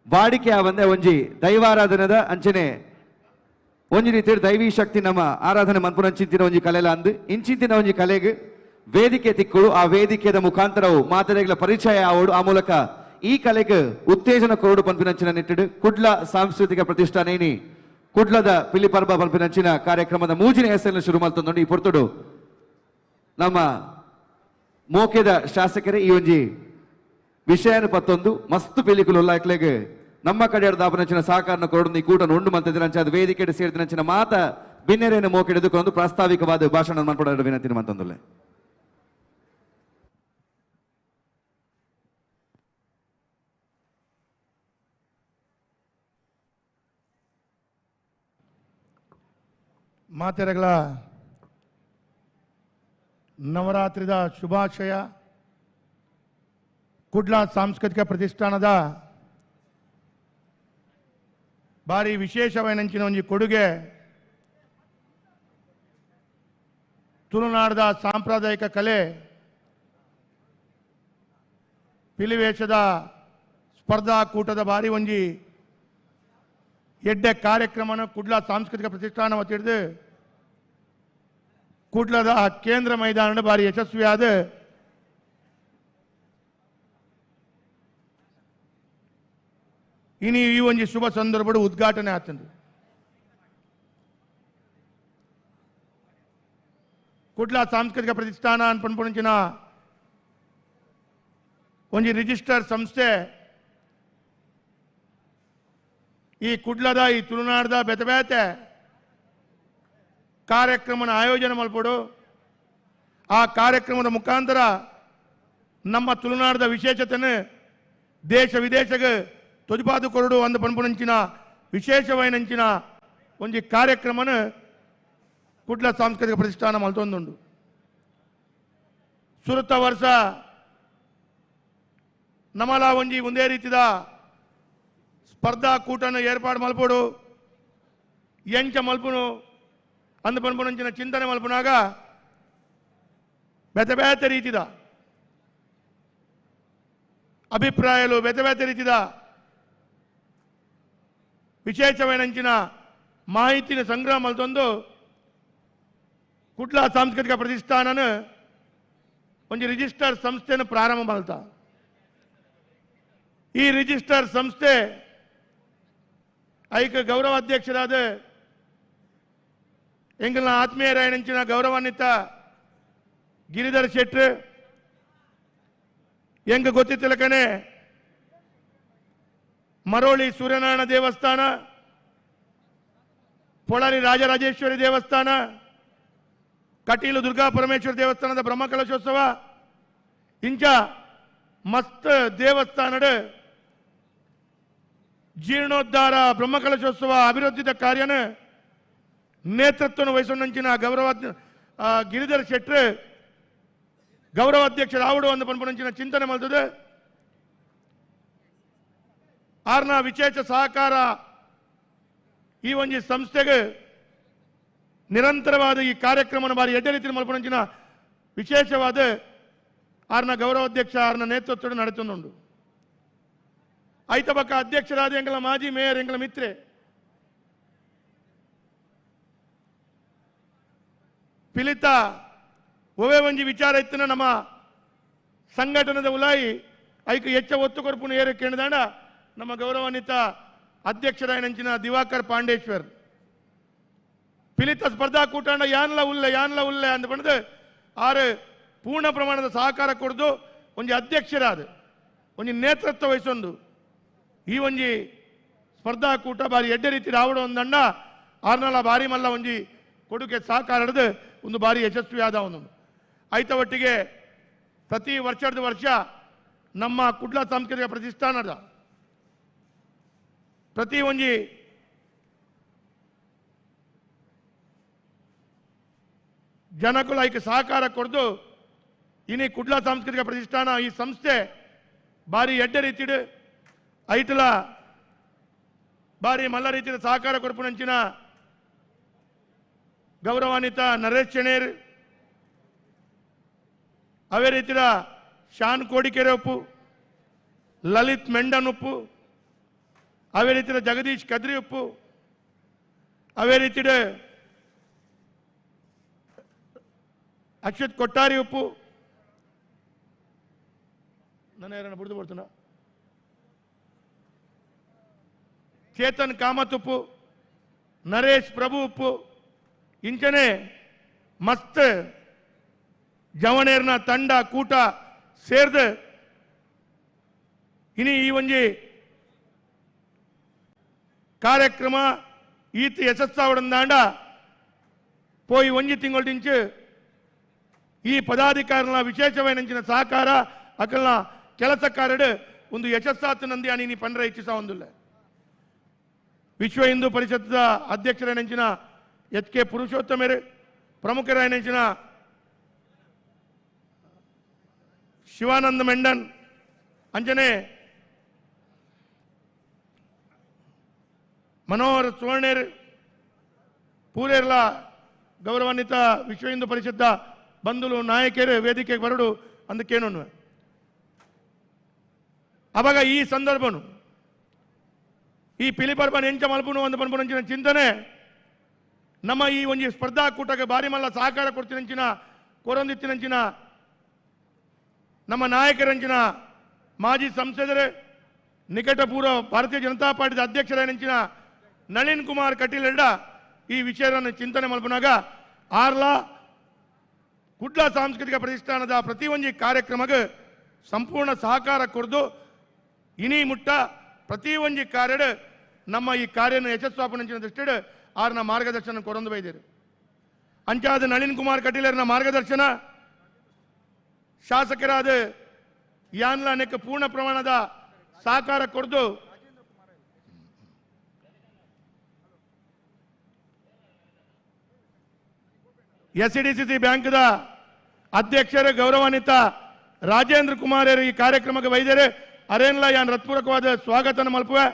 ವಾಡಿಕೆ ಆವಂದೆ ಒಂಜಿ ದೈವಾರಾಧನೆದ ಅಂಚನೆ ಒಂಜಿ ರೀತಿ ದೈವಿ ಶಕ್ತಿ ನಮ್ಮ ಆರಾಧನೆ ಮನ್ಪುನಂಚಿಂತಿನ ಒಂಜಿ ಕಲೆಲ ಅಂದು ಇಂಚಿಂತಿನ ಒಂಜಿ ಕಲೆಗೆ ವೇದಿಕೆ ತಿಕ್ಕುಳು ಆ ವೇದಿಕೆದ ಮುಖಾಂತರವು ಮಾತರೆಗಳ ಪರಿಚಯ ಆವಡು ಆ ಮೂಲಕ ಈ ಕಲೆಗೆ ಉತ್ತೇಜನ ಕೊರಡು ಪಂಪಿನಂಚಿನ ನಿಟ್ಟಿಡು ಕುಡ್ಲ ಸಾಂಸ್ಕೃತಿಕ ಪ್ರತಿಷ್ಠಾನ ಏನಿ ಕುಡ್ಲದ ಪಿಲಿಪರ್ಬ ಪಂಪಿನಂಚಿನ ಕಾರ್ಯಕ್ರಮದ ಮೂಜಿನ ಹೆಸರನ್ನು ಶುರು ಮಾಡ್ತಂದು ಈ ಪೊರ್ತುಡು ನಮ್ಮ ಮೋಕೆದ ಶಾಸಕರೇ ಈ ಒಂಜಿ ವಿಷಯನ ಪತ್ತೊಂದು ಮಸ್ತ್ ಪಿಲಿಕುಲು ಉಲ್ಲಾಕ್ಲೆಗ್ ನಮ್ಮ ಕಡೆ ದಾಪನಂಚಿನ ಸಹಕಾರನ ಕೊರಡು ಈ ಕೂಟನ ಉಂಡು ಮಂತಿದ್ರಂಚ ಅದು ವೇದಿಕೆ ಸೇರಿದಂಚಿನ ಮಾತ ಬಿನ್ನೆರೇನು ಮೋಕೆಡೆದುಕೊಂಡು ಪ್ರಾಸ್ತಾವಿಕವಾದ ಭಾಷಣ ಮಾಡ್ಕೊಡೋ ವಿನಂತಿ ಮಂತಂದುಲ್ಲೆ. ಮಾತೆರೆಗಳ ನವರಾತ್ರಿದ ಶುಭಾಶಯ. ಕುಡ್ಲ ಸಾಂಸ್ಕೃತಿಕ ಪ್ರತಿಷ್ಠಾನದ ಭಾರಿ ವಿಶೇಷವಾಯಿನಂಚಿನ ಒಂಜಿ ಕೊಡುಗೆ ತುಳುನಾಡದ ಸಾಂಪ್ರದಾಯಿಕ ಕಲೆ ಪಿಲಿವೇಶದ ಸ್ಪರ್ಧಾಕೂಟದ ಭಾರಿ ಒಂಜಿ ಎಡ್ಡೆ ಕಾರ್ಯಕ್ರಮನ ಕುಡ್ಲ ಸಾಂಸ್ಕೃತಿಕ ಪ್ರತಿಷ್ಠಾನ ವತಿಡ್ದು ಕುಡ್ಲದ ಕೇಂದ್ರ ಮೈದಾನ ಭಾರಿ ಯಶಸ್ವಿಯಾದ ಇನಿ ಈ ಒಂಜಿ ಶುಭ ಸಂದರ್ಭದ ಉದ್ಘಾಟನೆ ಆತಂದು. ಕುಡ್ಲ ಸಾಂಸ್ಕೃತಿಕ ಪ್ರತಿಷ್ಠಾನ ಅನ್ಪುಂಚಿನ ಒಂಜಿ ರಿಜಿಸ್ಟರ್ ಸಂಸ್ಥೆ ಈ ಕುಡ್ಲದ ಈ ತುಳುನಾಡದ ಬೇತೆ ಬೇತೆ ಕಾರ್ಯಕ್ರಮನ ಆಯೋಜನೆ ಮಲ್ಪಡು. ಆ ಕಾರ್ಯಕ್ರಮದ ಮುಖಾಂತರ ನಮ್ಮ ತುಳುನಾಡದ ವಿಶೇಷತೆಯನ್ನು ದೇಶ ವಿದೇಶಕ್ಕೆ ತೊಜಪಾದು ಕೊರಡು ಅಂದ ಪನ್ಪುನಂಚಿನ ವಿಶೇಷವಾಯಿನಂಚಿನ ಒಂಜಿ ಕಾರ್ಯಕ್ರಮನ ಕುಡ್ಲ ಸಾಂಸ್ಕೃತಿಕ ಪ್ರತಿಷ್ಠಾನ ಮಲ್ತೊಂದುಂಡು. ಸುರುತ ವರ್ಷ ನಮಲ ಒಂಜಿ ಒಂದೇ ರೀತಿದ ಸ್ಪರ್ಧಾಕೂಟನ ಏರ್ಪಾಡು ಮಲ್ಪಡು ಎಂಚ ಮಲ್ಪುನು ಅಂದ ಪನ್ಪುನಂಚಿನ ಚಿಂತನೆ ಮಲ್ಪುನಾಗ ಬೇತೆ ಬೇತೆ ರೀತಿದ ಅಭಿಪ್ರಾಯಲು ಬೇತೆ ಬೇತೆ ರೀತಿದ ವಿಶೇಷವಾಯಿನಂಚಿನ ಮಾಹಿತಿನ ಸಂಗ್ರಹ ಮಲ್ತೊಂದು ಕುಡ್ಲ ಸಾಂಸ್ಕೃತಿಕ ಪ್ರತಿಷ್ಠಾನನ ಒಂಜಿ ರಿಜಿಸ್ಟರ್ ಸಂಸ್ಥೆಯನ್ನು ಪ್ರಾರಂಭ ಮಲ್ತ. ಈ ರಿಜಿಸ್ಟರ್ ಸಂಸ್ಥೆ ಐಕ ಗೌರವ ಅಧ್ಯಕ್ಷರಾದ ಎಂಗಲ್ನ ಆತ್ಮೀಯರಾಯಣಂಚಿನ ಗೌರವಾನ್ವಿತ ಗಿರಿಧರ್ ಶೆಟ್ರು ಎಂಗ ಗೊತ್ತಿತ್ತಲಕನೆ ಮರೋಳಿ ಸೂರ್ಯನಾರಾಯಣ ದೇವಸ್ಥಾನ, ಪೊಳಲಿ ರಾಜರಾಜೇಶ್ವರಿ ದೇವಸ್ಥಾನ, ಕಟೀಲು ದುರ್ಗಾ ಪರಮೇಶ್ವರ ದೇವಸ್ಥಾನದ ಬ್ರಹ್ಮಕಲಶೋತ್ಸವ ಇಂಚ ಮಸ್ತ್ ದೇವಸ್ಥಾನದ ಜೀರ್ಣೋದ್ಧಾರ ಬ್ರಹ್ಮಕಲಶೋತ್ಸವ ಅಭಿವೃದ್ಧಿದ ಕಾರ್ಯನ ನೇತೃತ್ವವನ್ನು ವಹಿಸಿಕೊಂಡಂಚಿನ ಗೌರವ ಗಿರಿಧರ್ ಶೆಟ್ರು ಗೌರವಾಧ್ಯಕ್ಷರಾವಡು ಅಂದ ಪನ್ಪುನಂಚಿನ ಚಿಂತನೆ ಮಲ್ತದೆ. ಆರ್ನ ವಿಶೇಷ ಸಹಕಾರ ಈ ಒಂಜಿ ಸಂಸ್ಥೆಗೆ ನಿರಂತರವಾದ ಈ ಕಾರ್ಯಕ್ರಮನ ಬಾರಿ ಎಡ್ಡೆ ರೀತಿಯಲ್ಲಿ ಮಲ್ಪುನಂಚಿನ ವಿಶೇಷವಾದ ಆರ್ನ ಗೌರವಾಧ್ಯಕ್ಷ ಆರ್ನ ನೇತೃತ್ವದ ನಡೆತೊಂದುಂಡು. ಐತಬಕ್ಕ ಅಧ್ಯಕ್ಷರಾದ ಎಂಗಲ ಮಾಜಿ ಮೇಯರ್ ಎಂಗಲ ಮಿತ್ರೆ ಪಿಲಿತ ಒವೇ ಒಂಜಿ ವಿಚಾರ ಇತ್ತಿನ ನಮ್ಮ ಸಂಘಟನದ ಉಲಾಯಿ ಐಕ್ ಹೆಚ್ಚ ಒತ್ತು ಕೊರ್ಪುನ ಏರು ಕೇಳಿದಾಂಡ ನಮ್ಮ ಗೌರವಾನ್ವಿತ ಅಧ್ಯಕ್ಷರಾಯನಂಚಿನ ದಿವಾಕರ್ ಪಾಂಡೇಶ್ವರ್ ಪಿಲಿತ ಸ್ಪರ್ಧಾಕೂಟಾಂಡ ಯಾನ್ಲ ಉಲ್ಲೆ ಯಾನ್ಲ ಉಲ್ಲೆ ಅಂದ ಪಂಡದು ಆರು ಪೂರ್ಣ ಪ್ರಮಾಣದ ಸಹಕಾರ ಕೊಡ್ದು ಒಂಜಿ ಅಧ್ಯಕ್ಷರಾದ ಒಂಜಿ ನೇತೃತ್ವ ವಹಿಸೊಂದು ಈ ಒಂಜಿ ಸ್ಪರ್ಧಾಕೂಟ ಬಾರಿ ಎಡ್ಡೆ ರೀತಿ ರಾವಡ ಒಂದಣ್ಣ ಆರ್ನಲ ಬಾರಿ ಮಲ್ಲ ಒಂಜಿ ಕೊಡುಗೆ ಸಹಕಾರ ಹಿಡಿದು ಒಂದು ಬಾರಿ ಯಶಸ್ವಿಯಾದ ಒಂದು ಐತ ಒಟ್ಟಿಗೆ ಪ್ರತಿ ವರ್ಷದ ವರ್ಷ ನಮ್ಮ ಕುಡ್ಲ ಸಾಂಸ್ಕೃತಿಕ ಪ್ರತಿಷ್ಠಾನದ ಪ್ರತಿ ಒಂಜಿ ಜನಕುಲ ಐಕೆ ಸಹಕಾರ ಕೊಡ್ದು ಇನಿ ಕುಡ್ಲ ಸಾಂಸ್ಕೃತಿಕ ಪ್ರತಿಷ್ಠಾನ ಈ ಸಂಸ್ಥೆ ಬಾರಿ ಎಡ್ಡೆ ರೀತಿಡು ಐಟಲ ಬಾರಿ ಮಲ್ಲ ರೀತಿಯ ಸಹಕಾರ ಕೊಡ್ಪುನಂಚಿನ ಗೌರವಾನ್ವಿತ ನರೇಶ್ ಚೆಣೇರ್, ಅವೇ ರೀತಿಯ ಶಾನ್ ಕೋಡಿಕೆರೆ ಉಪ್ಪು, ಲಲಿತ್ ಮೆಂಡನ್ ಉಪ್ಪು, ಅವೇ ರೀತಿಯ ಜಗದೀಶ್ ಕದ್ರಿ ಉಪ್ಪು, ಅವೇ ರೀತಿಯ ಅಕ್ಷತ್ ಕೊಟ್ಟಾರಿ ಉಪ್ಪು, ನನ್ನ ಯಾರನ್ನ ಬುಡ್ದು ಬರ್ತಾನ, ಚೇತನ್ ಕಾಮತ್ ಉಪ್ಪು, ನರೇಶ್ ಪ್ರಭು ಉಪ್ಪು, ಇಂಚನೆ ಮಸ್ತ್ ಜವಣೇರ್ನ ತಂಡ ಕೂಟ ಸೇರ್ದು ಇನಿ ಈ ಒಂಜಿ ಕಾರ್ಯಕ್ರಮ ಈತ ಯಶಸ್ಸಾವಡಂದಾಂಡ ಪೋಯಿ ಒಂಜಿ ತಿಂಗೊಳ್ದಿಂಚು ಈ ಪದಾಧಿಕಾರಿನ ವಿಶೇಷವಾಯಿನಂಚಿನ ಸಹಕಾರ ಅಕಲ್ನ ಕೆಲಸ ಕಾರ್ಯಡು ಒಂದು ಯಶಸ್ಸಾತು ನಂದಿ ಅನಿ ಪಂಡ್ರ ಇಚ್ಛಿಸ ಒಂದುಲ್ಲ. ವಿಶ್ವ ಹಿಂದೂ ಪರಿಷತ್ದ ಅಧ್ಯಕ್ಷರಾಯನಂಚಿನ ಎಚ್ ಕೆ ಪುರುಷೋತ್ತಮರು, ಪ್ರಮುಖರಾಯನಂಚಿನ ಶಿವಾನಂದ ಮೆಂಡನ್, ಅಂಜನೆ ಮನೋಹರ್ ಸುವರ್ಣೇರ್ ಪೂರೇರ್ಲ ಗೌರವಾನ್ವಿತ ವಿಶ್ವ ಹಿಂದೂ ಪರಿಷತ್ ಬಂಧುಲು ನಾಯಕರು ವೇದಿಕೆಗೆ ಬರಡು ಅಂದಕ್ಕೇನು. ಅವಾಗ ಈ ಸಂದರ್ಭನು ಈ ಪಿಲಿಪರ್ಬನ್ ಎಂಚ ಮಲ್ಪುನು ಒಂದು ಪನ್ಪುನಂಚಿನ ಚಿಂತನೆ ನಮ್ಮ ಈ ಒಂಜಿ ಸ್ಪರ್ಧಾಕೂಟಕ್ಕೆ ಬಾರಿ ಮಲ್ಲ ಸಹಕಾರ ಕೊಡ್ತಿನಂಚಿನ ಕೊರೊಂದಿತ್ತಿನಂಚಿನ ನಮ್ಮ ನಾಯಕರಂಚಿನ ಮಾಜಿ ಸಂಸದರು ನಿಕಟಪೂರ್ವ ಭಾರತೀಯ ಜನತಾ ಪಾರ್ಟಿದ ಅಧ್ಯಕ್ಷರಾಯನಂಚಿನ ನಳಿನ್ ಕುಮಾರ್ ಕಟೀಲ್ ಎಡ್ಡ ಈ ವಿಷಯವನ್ನು ಚಿಂತನೆ ಮಲ್ಪುನಾಗ ಆರ್ಲಾ ಕುಡ್ಲ ಸಾಂಸ್ಕೃತಿಕ ಪ್ರತಿಷ್ಠಾನದ ಪ್ರತಿಯೊಂದು ಕಾರ್ಯಕ್ರಮಕ್ಕೆ ಸಂಪೂರ್ಣ ಸಹಕಾರ ಕೊಡ್ದು ಇನಿ ಮುಟ್ಟ ಪ್ರತಿಯೊಂದು ಕಾರ್ಯಡ್ ನಮ್ಮ ಈ ಕಾರ್ಯನ ಯಶಸ್ವಾಪನಂಚಿನ ದೃಷ್ಟಿಡ್ ಆರ್ನ ಮಾರ್ಗದರ್ಶನ ಕೊರೊಂದು ಬೈದಿರು. ಅಂಚಾದ ನಳಿನ್ ಕುಮಾರ್ ಕಟೀಲರ್ನ ಮಾರ್ಗದರ್ಶನ ಶಾಸಕರಾದ ಯಾನ್ಲ ನೆಕ್ ಪೂರ್ಣ ಪ್ರಮಾಣದ ಸಹಕಾರ ಕೊಡ್ದು ಎಸ್ಡಿಸಿಸಿ ಬ್ಯಾಂಕ್ದ ಅಧ್ಯಕ್ಷರ ಗೌರವಾನ್ವಿತ ರಾಜೇಂದ್ರ ಕುಮಾರ್ ಈ ಕಾರ್ಯಕ್ರಮಕ್ಕೆ ಬೈದರೆ ಅರೇನ್ಲ ಯಾನ್ ಹೃತ್ಪೂರ್ವಕವಾದ ಸ್ವಾಗತ ಮಲ್ಪುವೆ.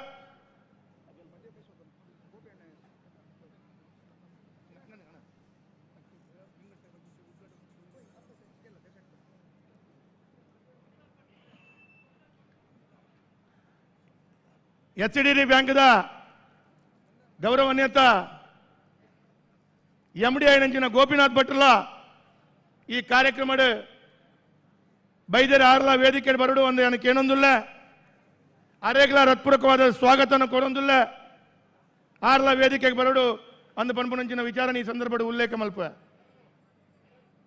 ಎಚ್ಡಿಡಿ ಬ್ಯಾಂಕ್ದ ಗೌರವಾನ್ವಿತ ಎಂಡಿ ಐನಂಚಿನ ಗೋಪಿನಾಥ್ ಭಟ್ರಲ ಈ ಕಾರ್ಯಕ್ರಮದ ಬೈದರೆ ಆರ್ಲ ವೇದಿಕೆ ಬರಡು ಒಂದು ಏನೊಂದುಲ್ಲ ಅರೇಗ್ಲ ಹೃತ್ಪೂರ್ವಕವಾದ ಸ್ವಾಗತನ ಕೊರೊಂದುಲ್ಲ ಆರ್ಲ ವೇದಿಕೆಗೆ ಬರಡು ಅಂದು ಪನ್ಪುನಂಚಿನ ವಿಚಾರ ಈ ಸಂದರ್ಭದ ಉಲ್ಲೇಖ ಮಲ್ಪ.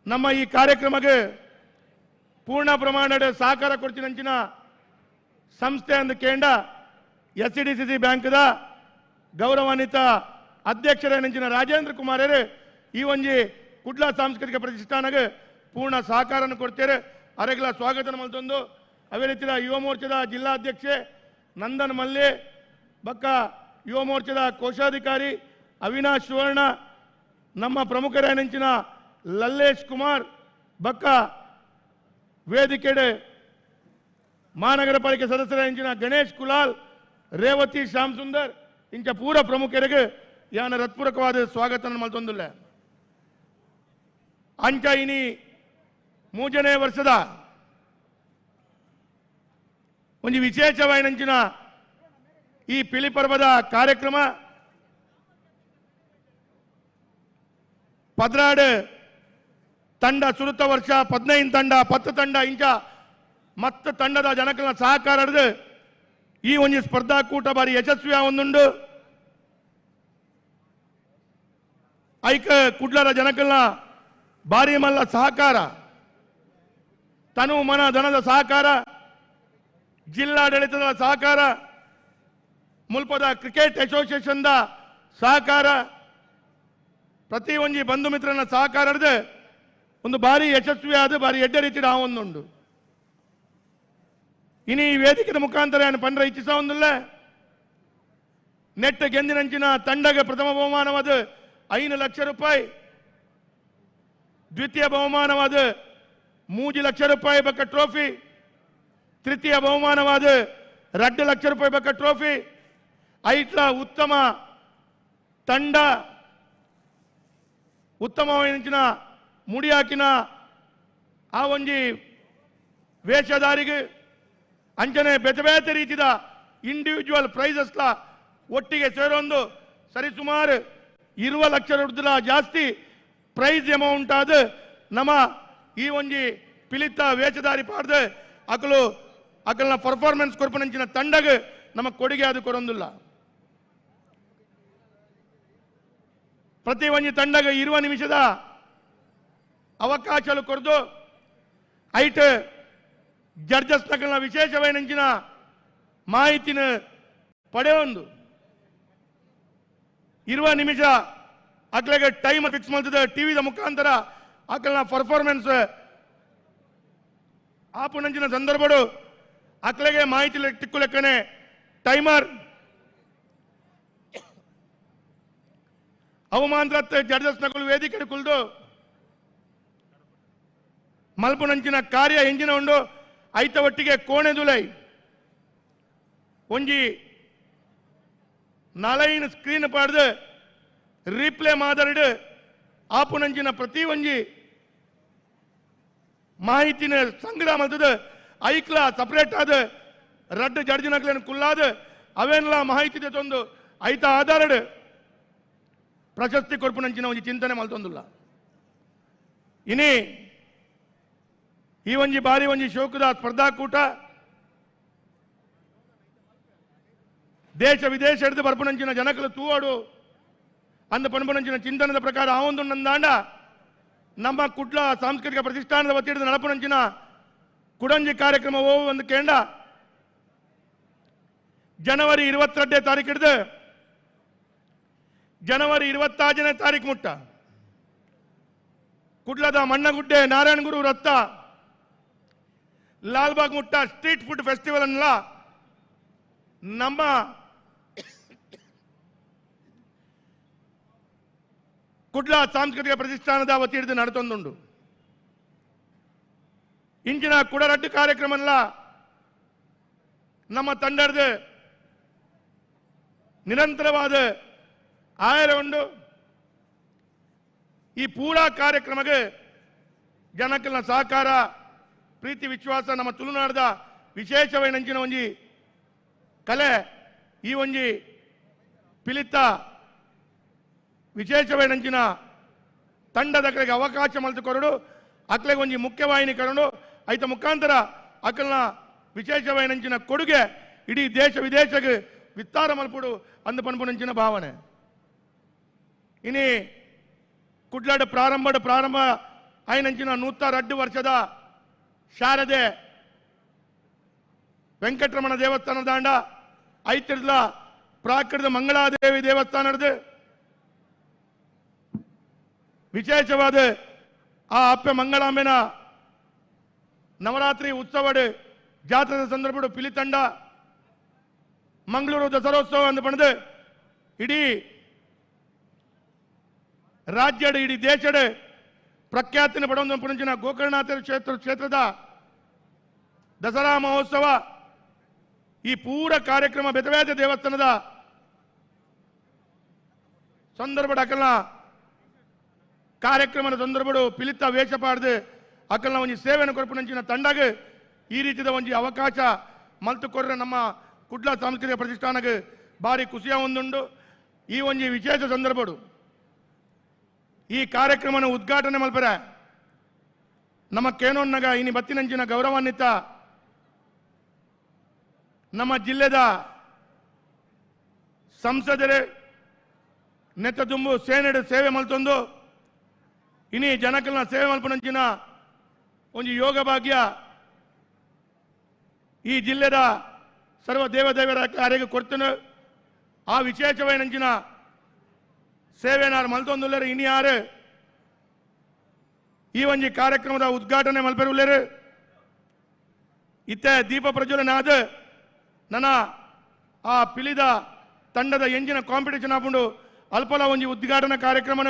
ನಮ್ಮ ಈ ಕಾರ್ಯಕ್ರಮಕ್ಕೆ ಪೂರ್ಣ ಪ್ರಮಾಣದ ಸಹಕಾರ ಕೊಡ್ತಿನಂಚಿನ ಸಂಸ್ಥೆ ಅಂದು ಕೇಂದ್ರ ಎಸ್ಡಿಸಿಸಿ ಬ್ಯಾಂಕ್ದ ಗೌರವಾನ್ವಿತ ಅಧ್ಯಕ್ಷರೇನಂಚಿನ ರಾಜೇಂದ್ರ ಕುಮಾರರು ಈ ಒಂಜಿ ಕುಡ್ಲ ಸಾಂಸ್ಕೃತಿಕ ಪ್ರತಿಷ್ಠಾನಕ್ಕೆ ಪೂರ್ಣ ಸಹಕಾರವನ್ನು ಕೊಡ್ತಾರೆ. ಅರೆಗ್ಲ ಸ್ವಾಗತ ಮಲ್ತೊಂದು ಅದೇ ರೀತಿಯ ಯುವ ಮೋರ್ಚಾದ ಜಿಲ್ಲಾಧ್ಯಕ್ಷೆ ನಂದನ್ ಮಲ್ಲೆ, ಬಕ್ಕ ಯುವ ಮೋರ್ಚಾದ ಕೋಶಾಧಿಕಾರಿ ಅವಿನಾಶ್ ಸುವರ್ಣ, ನಮ್ಮ ಪ್ರಮುಖರೇನಂಚಿನ ಲಲ್ಲೇಶ್ ಕುಮಾರ್, ಬಕ್ಕ ವೇದಿಕೆಡೆ ಮಹಾನಗರ ಪಾಲಿಕೆ ಸದಸ್ಯರೇನಂಚಿನ ಗಣೇಶ್ ಕುಲಾಲ್, ರೇವತಿ ಶ್ಯಾಮ್ ಸುಂದರ್ ಇಂಚ ಪೂರ ಪ್ರಮುಖರಿಗೆ ಯಾನ ಹೃತ್ಪೂರ್ವಕವಾದ ಸ್ವಾಗತ ಮಲ್ತೊಂದುಲ್ಲ. ಅಂಚ ಇನಿ ಮೂಜನೇ ವರ್ಷದ ಒಂಜಿ ವಿಶೇಷವಾಯಿನಂಚಿನ ಈ ಪಿಲಿಪರ್ವದ ಕಾರ್ಯಕ್ರಮ 12 ತಂಡ ಸುರುತ ವರ್ಷ 15 ತಂಡ 10 ತಂಡ ಇಂಚ ಮತ್ತ ತಂಡದ ಜನಕಲ್ನ ಸಹಕಾರ ಈ ಒಂಜಿ ಸ್ಪರ್ಧಾಕೂಟ ಬಾರಿ ಯಶಸ್ವಿ ಒಂದುಂಡು. ಐಕ ಕುಡ್ಲರ ಜನಕಲ್ನ ಬಾರಿ ಮಲ್ಲ ಸಹಕಾರ, ತನು ಮನ ಧನದ ಸಹಕಾರ, ಜಿಲ್ಲಾಡಳಿತದ ಸಹಕಾರ, ಮುಲ್ಪದ ಕ್ರಿಕೆಟ್ ಅಸೋಸಿಯೇಷನ್ದ ಸಹಕಾರ, ಪ್ರತಿ ಒಂಜಿ ಬಂಧು ಮಿತ್ರನ ಸಹಕಾರ ಒಂದು ಬಾರಿ ಯಶಸ್ವಿಯಾದ ಬಾರಿ ಎಡ್ಡೆ ರೀತಿ ಒಂದುಂಡು. ಇನಿ ಈ ವೇದಿಕೆದ ಮುಖಾಂತರ ಏನು ಪಂಡ್ರ ಇಚ್ಛಿಸ ಒಂದಿಲ್ಲ. ನೆಟ್ ಗೆಂದಿನಂಚಿನ ತಂಡಗೆ ಪ್ರಥಮ ಬಹುಮಾನವಾದ 5 ಲಕ್ಷ ರೂಪಾಯಿ, ದ್ವಿತೀಯ ಬಹುಮಾನವಾದ 3 ಲಕ್ಷ ರೂಪಾಯಿ ಬಕ್ಕ ಟ್ರೋಫಿ, ತೃತೀಯ ಬಹುಮಾನವಾದ 2 ಲಕ್ಷ ರೂಪಾಯಿ ಬಕ್ಕ ಟ್ರೋಫಿ, ಐಟ್ಲ ಉತ್ತಮ ತಂಡ ಉತ್ತಮವಾದ ಮುಡಿಯಾಕಿನ ಆ ಒಂಜಿ ವೇಷಧಾರಿಗೆ ಅಂಚನೆ ಬೇತೆ ಬೇತೆ ರೀತಿಯ ಇಂಡಿವಿಜುವಲ್ ಪ್ರೈಸಸ್ಲ ಒಟ್ಟಿಗೆ ಸೇರೊಂದು ಸರಿಸುಮಾರು 20 ಲಕ್ಷ ರೂಪಾಯಿ ಜಾಸ್ತಿ ಪ್ರೈಸ್ ಅಮೌಂಟ್ ಆದ ನಮ್ಮ ಈ ಒಂಜಿ ಪಿಲಿತ ವೇಷಧಾರಿ ಪಾಡ್ದು ಅಕಲು ಅಕಲ್ನ ಪರ್ಫಾರ್ಮೆನ್ಸ್ ಕೊರ್ಪನಂಚಿನ ತಂಡಗೆ ನಮ್ಮ ಕೊಡುಗೆ ಅದು ಕೊರೊಂದಿಲ್ಲ. ಪ್ರತಿ ಒಂಜಿ ತಂಡಗೆ 20 ನಿಮಿಷದ ಅವಕಾಶ ಕೊರದು ಐಟ್ ಜಡ್ಜಸ್ ನಕಲ್ನ ವಿಶೇಷವಾಯಿನಂಚಿನ ಮಾಹಿತಿನ ಪಡೆಯೊಂದು 20 ನಿಮಿಷ ಅಕ್ಲೆಗೆ ಟೈಮ್ ಫಿಕ್ಸ್ ಮಾಡ್ತದೆ ಟಿವಿದ ಮುಖಾಂತರ ಅಕಲ್ನ ಪರ್ಫಾರ್ಮೆನ್ಸ್ ಆಪುನಂಚಿನ ಸಂದರ್ಭಡು ಅಕ್ಲೆಗೆ ಮಾಹಿತಿ ತಿಕ್ಕು ಲೆಕ್ಕನೆ ಟೈಮರ್ ಅವಮಾನ ಜಡ್ಜಸ್ ನಕಲು ವೇದಿಕೆ ಕುಲ್ದು ಮಲ್ಪುನಂಚಿನ ಕಾರ್ಯ ಎಂಜಿನ ಉಂಡು ಐತ ಒಟ್ಟಿಗೆ ಕೋಣೆದುಲೈ ಒಂಜಿ ನಾಲೈನ್ ಸ್ಕ್ರೀನ್ ಪಾಡ್ದು ರೀಪ್ಲೇ ಮಾದರಿಡು ಆಪುನಂಚಿನ ಪ್ರತಿ ಒಂಜಿ ಮಾಹಿತಿನ ಸಂಗ್ರಹ ಮಲ್ತದ ಐಕ್ಲ ಸಪರೇಟ್ ಆದ ರಡ್ಡು ಜಡ್ಜಿನಕ್ಲೇನು ಕುಲ್ಲಾದ ಅವೇನ್ಲ ಮಾಹಿತಿ ತಂದು ಐತ ಆಧಾರಡ್ ಪ್ರಶಸ್ತಿ ಕೊರ್ಪುನಂಚಿನ ಒಂಜಿ ಚಿಂತನೆ ಮಲ್ತೊಂದುಲ್ಲ. ಇನಿ ಈ ಒಂಜಿ ಬಾರಿ ಒಂಜಿ ಶೋಕದ ಸ್ಪರ್ಧಾಕೂಟ ದೇಶ ವಿದೇಶ ಹಿಡಿದು ಬರ್ಪುನಂಚಿನ ಜನಕಲು ತೂವಾಡು ಅಂದ ಪನ್ಪುನಂಚಿನ ಚಿಂತನದ ಪ್ರಕಾರ ಆ ಒಂದು ನಂದಾಂಡ ನಮ್ಮ ಕುಡ್ಲ ಸಾಂಸ್ಕೃತಿಕ ಪ್ರತಿಷ್ಠಾನದ ವತಿಯಿಂದ ನಡಪುನಂಚಿನ ಕುಡಂಜಿ ಕಾರ್ಯಕ್ರಮ ಒಂದು ಕೇಂದ್ರ ಜನವರಿ 22ನೇ ತಾರೀಕು ಹಿಡಿದು ಜನವರಿ 26ನೇ ತಾರೀಕು ಮುಟ್ಟ ಕುಡ್ಲದ ಮಣ್ಣಗುಡ್ಡೆ ನಾರಾಯಣಗುರು ರತ್ತ ಲಾಲ್ಬಾಗ್ ಮುಟ್ಟ street food festival ಅನ್ನಲ್ಲ ನಮ್ಮ ಕುಡ್ಲ ಸಾಂಸ್ಕೃತಿಕ ಪ್ರತಿಷ್ಠಾನದ ವತಿ ಹಿಡಿದು ನಡೆತೊಂದುಂಡು. ಇಂಚಿನ ಕುಡರಡ್ಡು ಕಾರ್ಯಕ್ರಮ ಅಲ್ಲ ನಮ್ಮ ತಂಡದ ನಿರಂತರವಾದ ಆಯರ ಉಂಡು. ಈ ಪೂರಾ ಕಾರ್ಯಕ್ರಮಕ್ಕೆ ಜನಕಲ್ನ ಸಹಕಾರ ಪ್ರೀತಿ ವಿಶ್ವಾಸ ನಮ್ಮ ತುಳುನಾಡದ ವಿಶೇಷವೈನಂಚಿನ ಒಂಜಿ ಕಲೆ ಈ ಒಂಜಿ ಪಿಲಿತ ವಿಶೇಷವೈನಂಚಿನ ತಂಡದ ಅಕಲೆಗೆ ಅವಕಾಶ ಮಲ್ತುಕೊರಡು ಅಕ್ಲೆಗೆ ಒಂಜಿ ಮುಖ್ಯವಾಹಿನಿ ಕರಡು ಐತ ಮುಖಾಂತರ ಅಕಲ್ನ ವಿಶೇಷವೈನಂಚಿನ ಕೊಡುಗೆ ಇಡೀ ದೇಶ ವಿದೇಶಕ್ಕೆ ವಿಸ್ತಾರ ಮಲ್ಪುಡು ಅಂದ ಪನ್ಪುನಂಚಿನ ಭಾವನೆ. ಇನಿ ಕುಡ್ಲಾಡ ಪ್ರಾರಂಭ ಐನಂಚಿನ 102 ವರ್ಷದ ಶಾರದೆ ವೆಂಕಟರಮಣ ದೇವಸ್ಥಾನ ದಾಂಡ ಐತಿರ್ಲ ಪ್ರಾಕೃತ ಮಂಗಳಾದೇವಿ ದೇವಸ್ಥಾನದ ವಿಶೇಷವಾದ ಆ ಅಪ್ಪೆ ಮಂಗಳಾಂಬೆನ ನವರಾತ್ರಿ ಉತ್ಸವಡ್ ಜಾತ್ರೆದ ಸಂದರ್ಭ ಪಿಲಿತಂಡ ಮಂಗಳೂರು ದಸರೋತ್ಸವ ಅಂದು ಪಣದು ಇಡೀ ರಾಜ್ಯಡ್ ಇಡೀ ದೇಶಡ್ ಪ್ರಖ್ಯಾತಿನ ಪಡೊಂದು ಪುಣಂಚಿನ ಗೋಕರ್ಣನಾಥ ಕ್ಷೇತ್ರದ ದಸರಾ ಮಹೋತ್ಸವ ಈ ಪೂರ ಕಾರ್ಯಕ್ರಮ ಬೆತವೇದ ದೇವಸ್ಥಾನದ ಸಂದರ್ಭ ಅಕಲ್ನ ಕಾರ್ಯಕ್ರಮದ ಸಂದರ್ಭಡು ಪಿಲಿತ ವೇಷ ಪಾಡ್ದು ಅಕಲ್ನ ಒಂಜಿ ಸೇವೆಯನ್ನು ಕೊರಪುನಂಚಿನ ತಂಡಗ ಈ ರೀತಿಯ ಒಂಜಿ ಅವಕಾಶ ಮಲ್ತು ಕೊರ್ರೆ ನಮ್ಮ ಕುಡ್ಲ ಸಾಂಸ್ಕೃತಿಕ ಪ್ರತಿಷ್ಠಾನಕ್ಕೆ ಭಾರಿ ಖುಷಿಯ ಒಂದುಂಡು. ಈ ಒಂಜಿ ವಿಶೇಷ ಸಂದರ್ಭಡು ಈ ಕಾರ್ಯಕ್ರಮನ ಉದ್ಘಾಟನೆ ಮಲ್ಪರೆ ನಮ್ಮ ಕೇನೋನ್ನಗ ಇನಿ ಬತ್ತಿನಂಚಿನ ಗೌರವಾನ್ವಿತ ನಮ್ಮ ಜಿಲ್ಲೆದ ಸಂಸದರೆ ನೆತ್ತದುಂಬು ಸೇನೆಡು ಸೇವೆ ಮಲ್ತೊಂದು ಇನಿ ಜನಕಲ್ನ ಸೇವೆ ಮಲ್ಪನಂಚಿನ ಒಂಜಿ ಯೋಗ ಭಾಗ್ಯ ಈ ಜಿಲ್ಲೆದ ಸರ್ವ ದೇವದೇವರ ಕಾರ್ಯಕ್ಕೆ ಕೊಡ್ತೇನೆ. ಆ ವಿಶೇಷವೈನಂಚಿನ ಸೇವೆನಾರು ಮಲ್ತೊಂದುಲ್ಲೇರು ಇನಿ ಯಾರು ಈ ಒಂಜಿ ಕಾರ್ಯಕ್ರಮದ ಉದ್ಘಾಟನೆ ಮಲ್ಪೆರುಲ್ಲೇರು. ಇತ್ತೆ ದೀಪ ಪ್ರಜ್ವಲನೆ ಆದ ನನ್ನ ಆ ಪಿಲಿದ ತಂಡದ ಎಂಜಿನ ಕಾಂಪಿಟೇಷನ್ ಹಾಕೊಂಡು ಅಲ್ಪಲ ಒಂಜಿ ಉದ್ಘಾಟನಾ ಕಾರ್ಯಕ್ರಮನ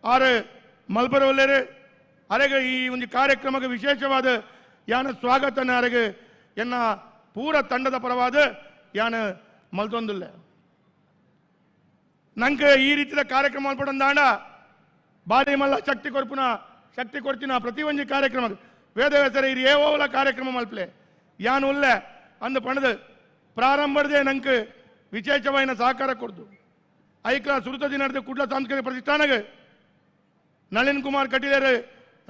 ಆರು ಮಲ್ಪೆರುಲ್ಲೇರು. ಅರೆಗೆ ಈ ಒಂದು ಕಾರ್ಯಕ್ರಮಕ್ಕೆ ವಿಶೇಷವಾದ ಯಾನ ಸ್ವಾಗತನ ಅರೆಗೆ ಎನ್ನ ಪೂರ ತಂಡದ ಪರವಾದ ಯಾನ ಮಲ್ತೊಂದುಲ್ಲೆ. ನಂಗೆ ಈ ರೀತಿಯ ಕಾರ್ಯಕ್ರಮ ಮಲ್ಪಡಂದಾಂಡ ಬಾರಿ ಮಲ್ಲ ಶಕ್ತಿ ಕೊರ್ಪುನ ಶಕ್ತಿ ಕೊಡ್ತಿನ ಪ್ರತಿ ಒಂಜಿ ಕಾರ್ಯಕ್ರಮ ವೇದವ್ಯಾಸರ ಇರು ಏವೋಲ ಕಾರ್ಯಕ್ರಮ ಮಲ್ಪಲೆ ಯಾನು ಉಲ್ಲೆ ಅಂದು ಪಣದು ಪ್ರಾರಂಭದೇ ನಂಗೆ ವಿಶೇಷವಾದ ಸಹಕಾರ ಕೊಡ್ದು ಐಕ್ಲ ಸುರುತ ದಿನದ ಕುಡ್ಲ ಸಾಂಸ್ಕೃತಿಕ ಪ್ರತಿಷ್ಠಾನಗೆ ನಳಿನ್ ಕುಮಾರ್ ಕಟೀಲರು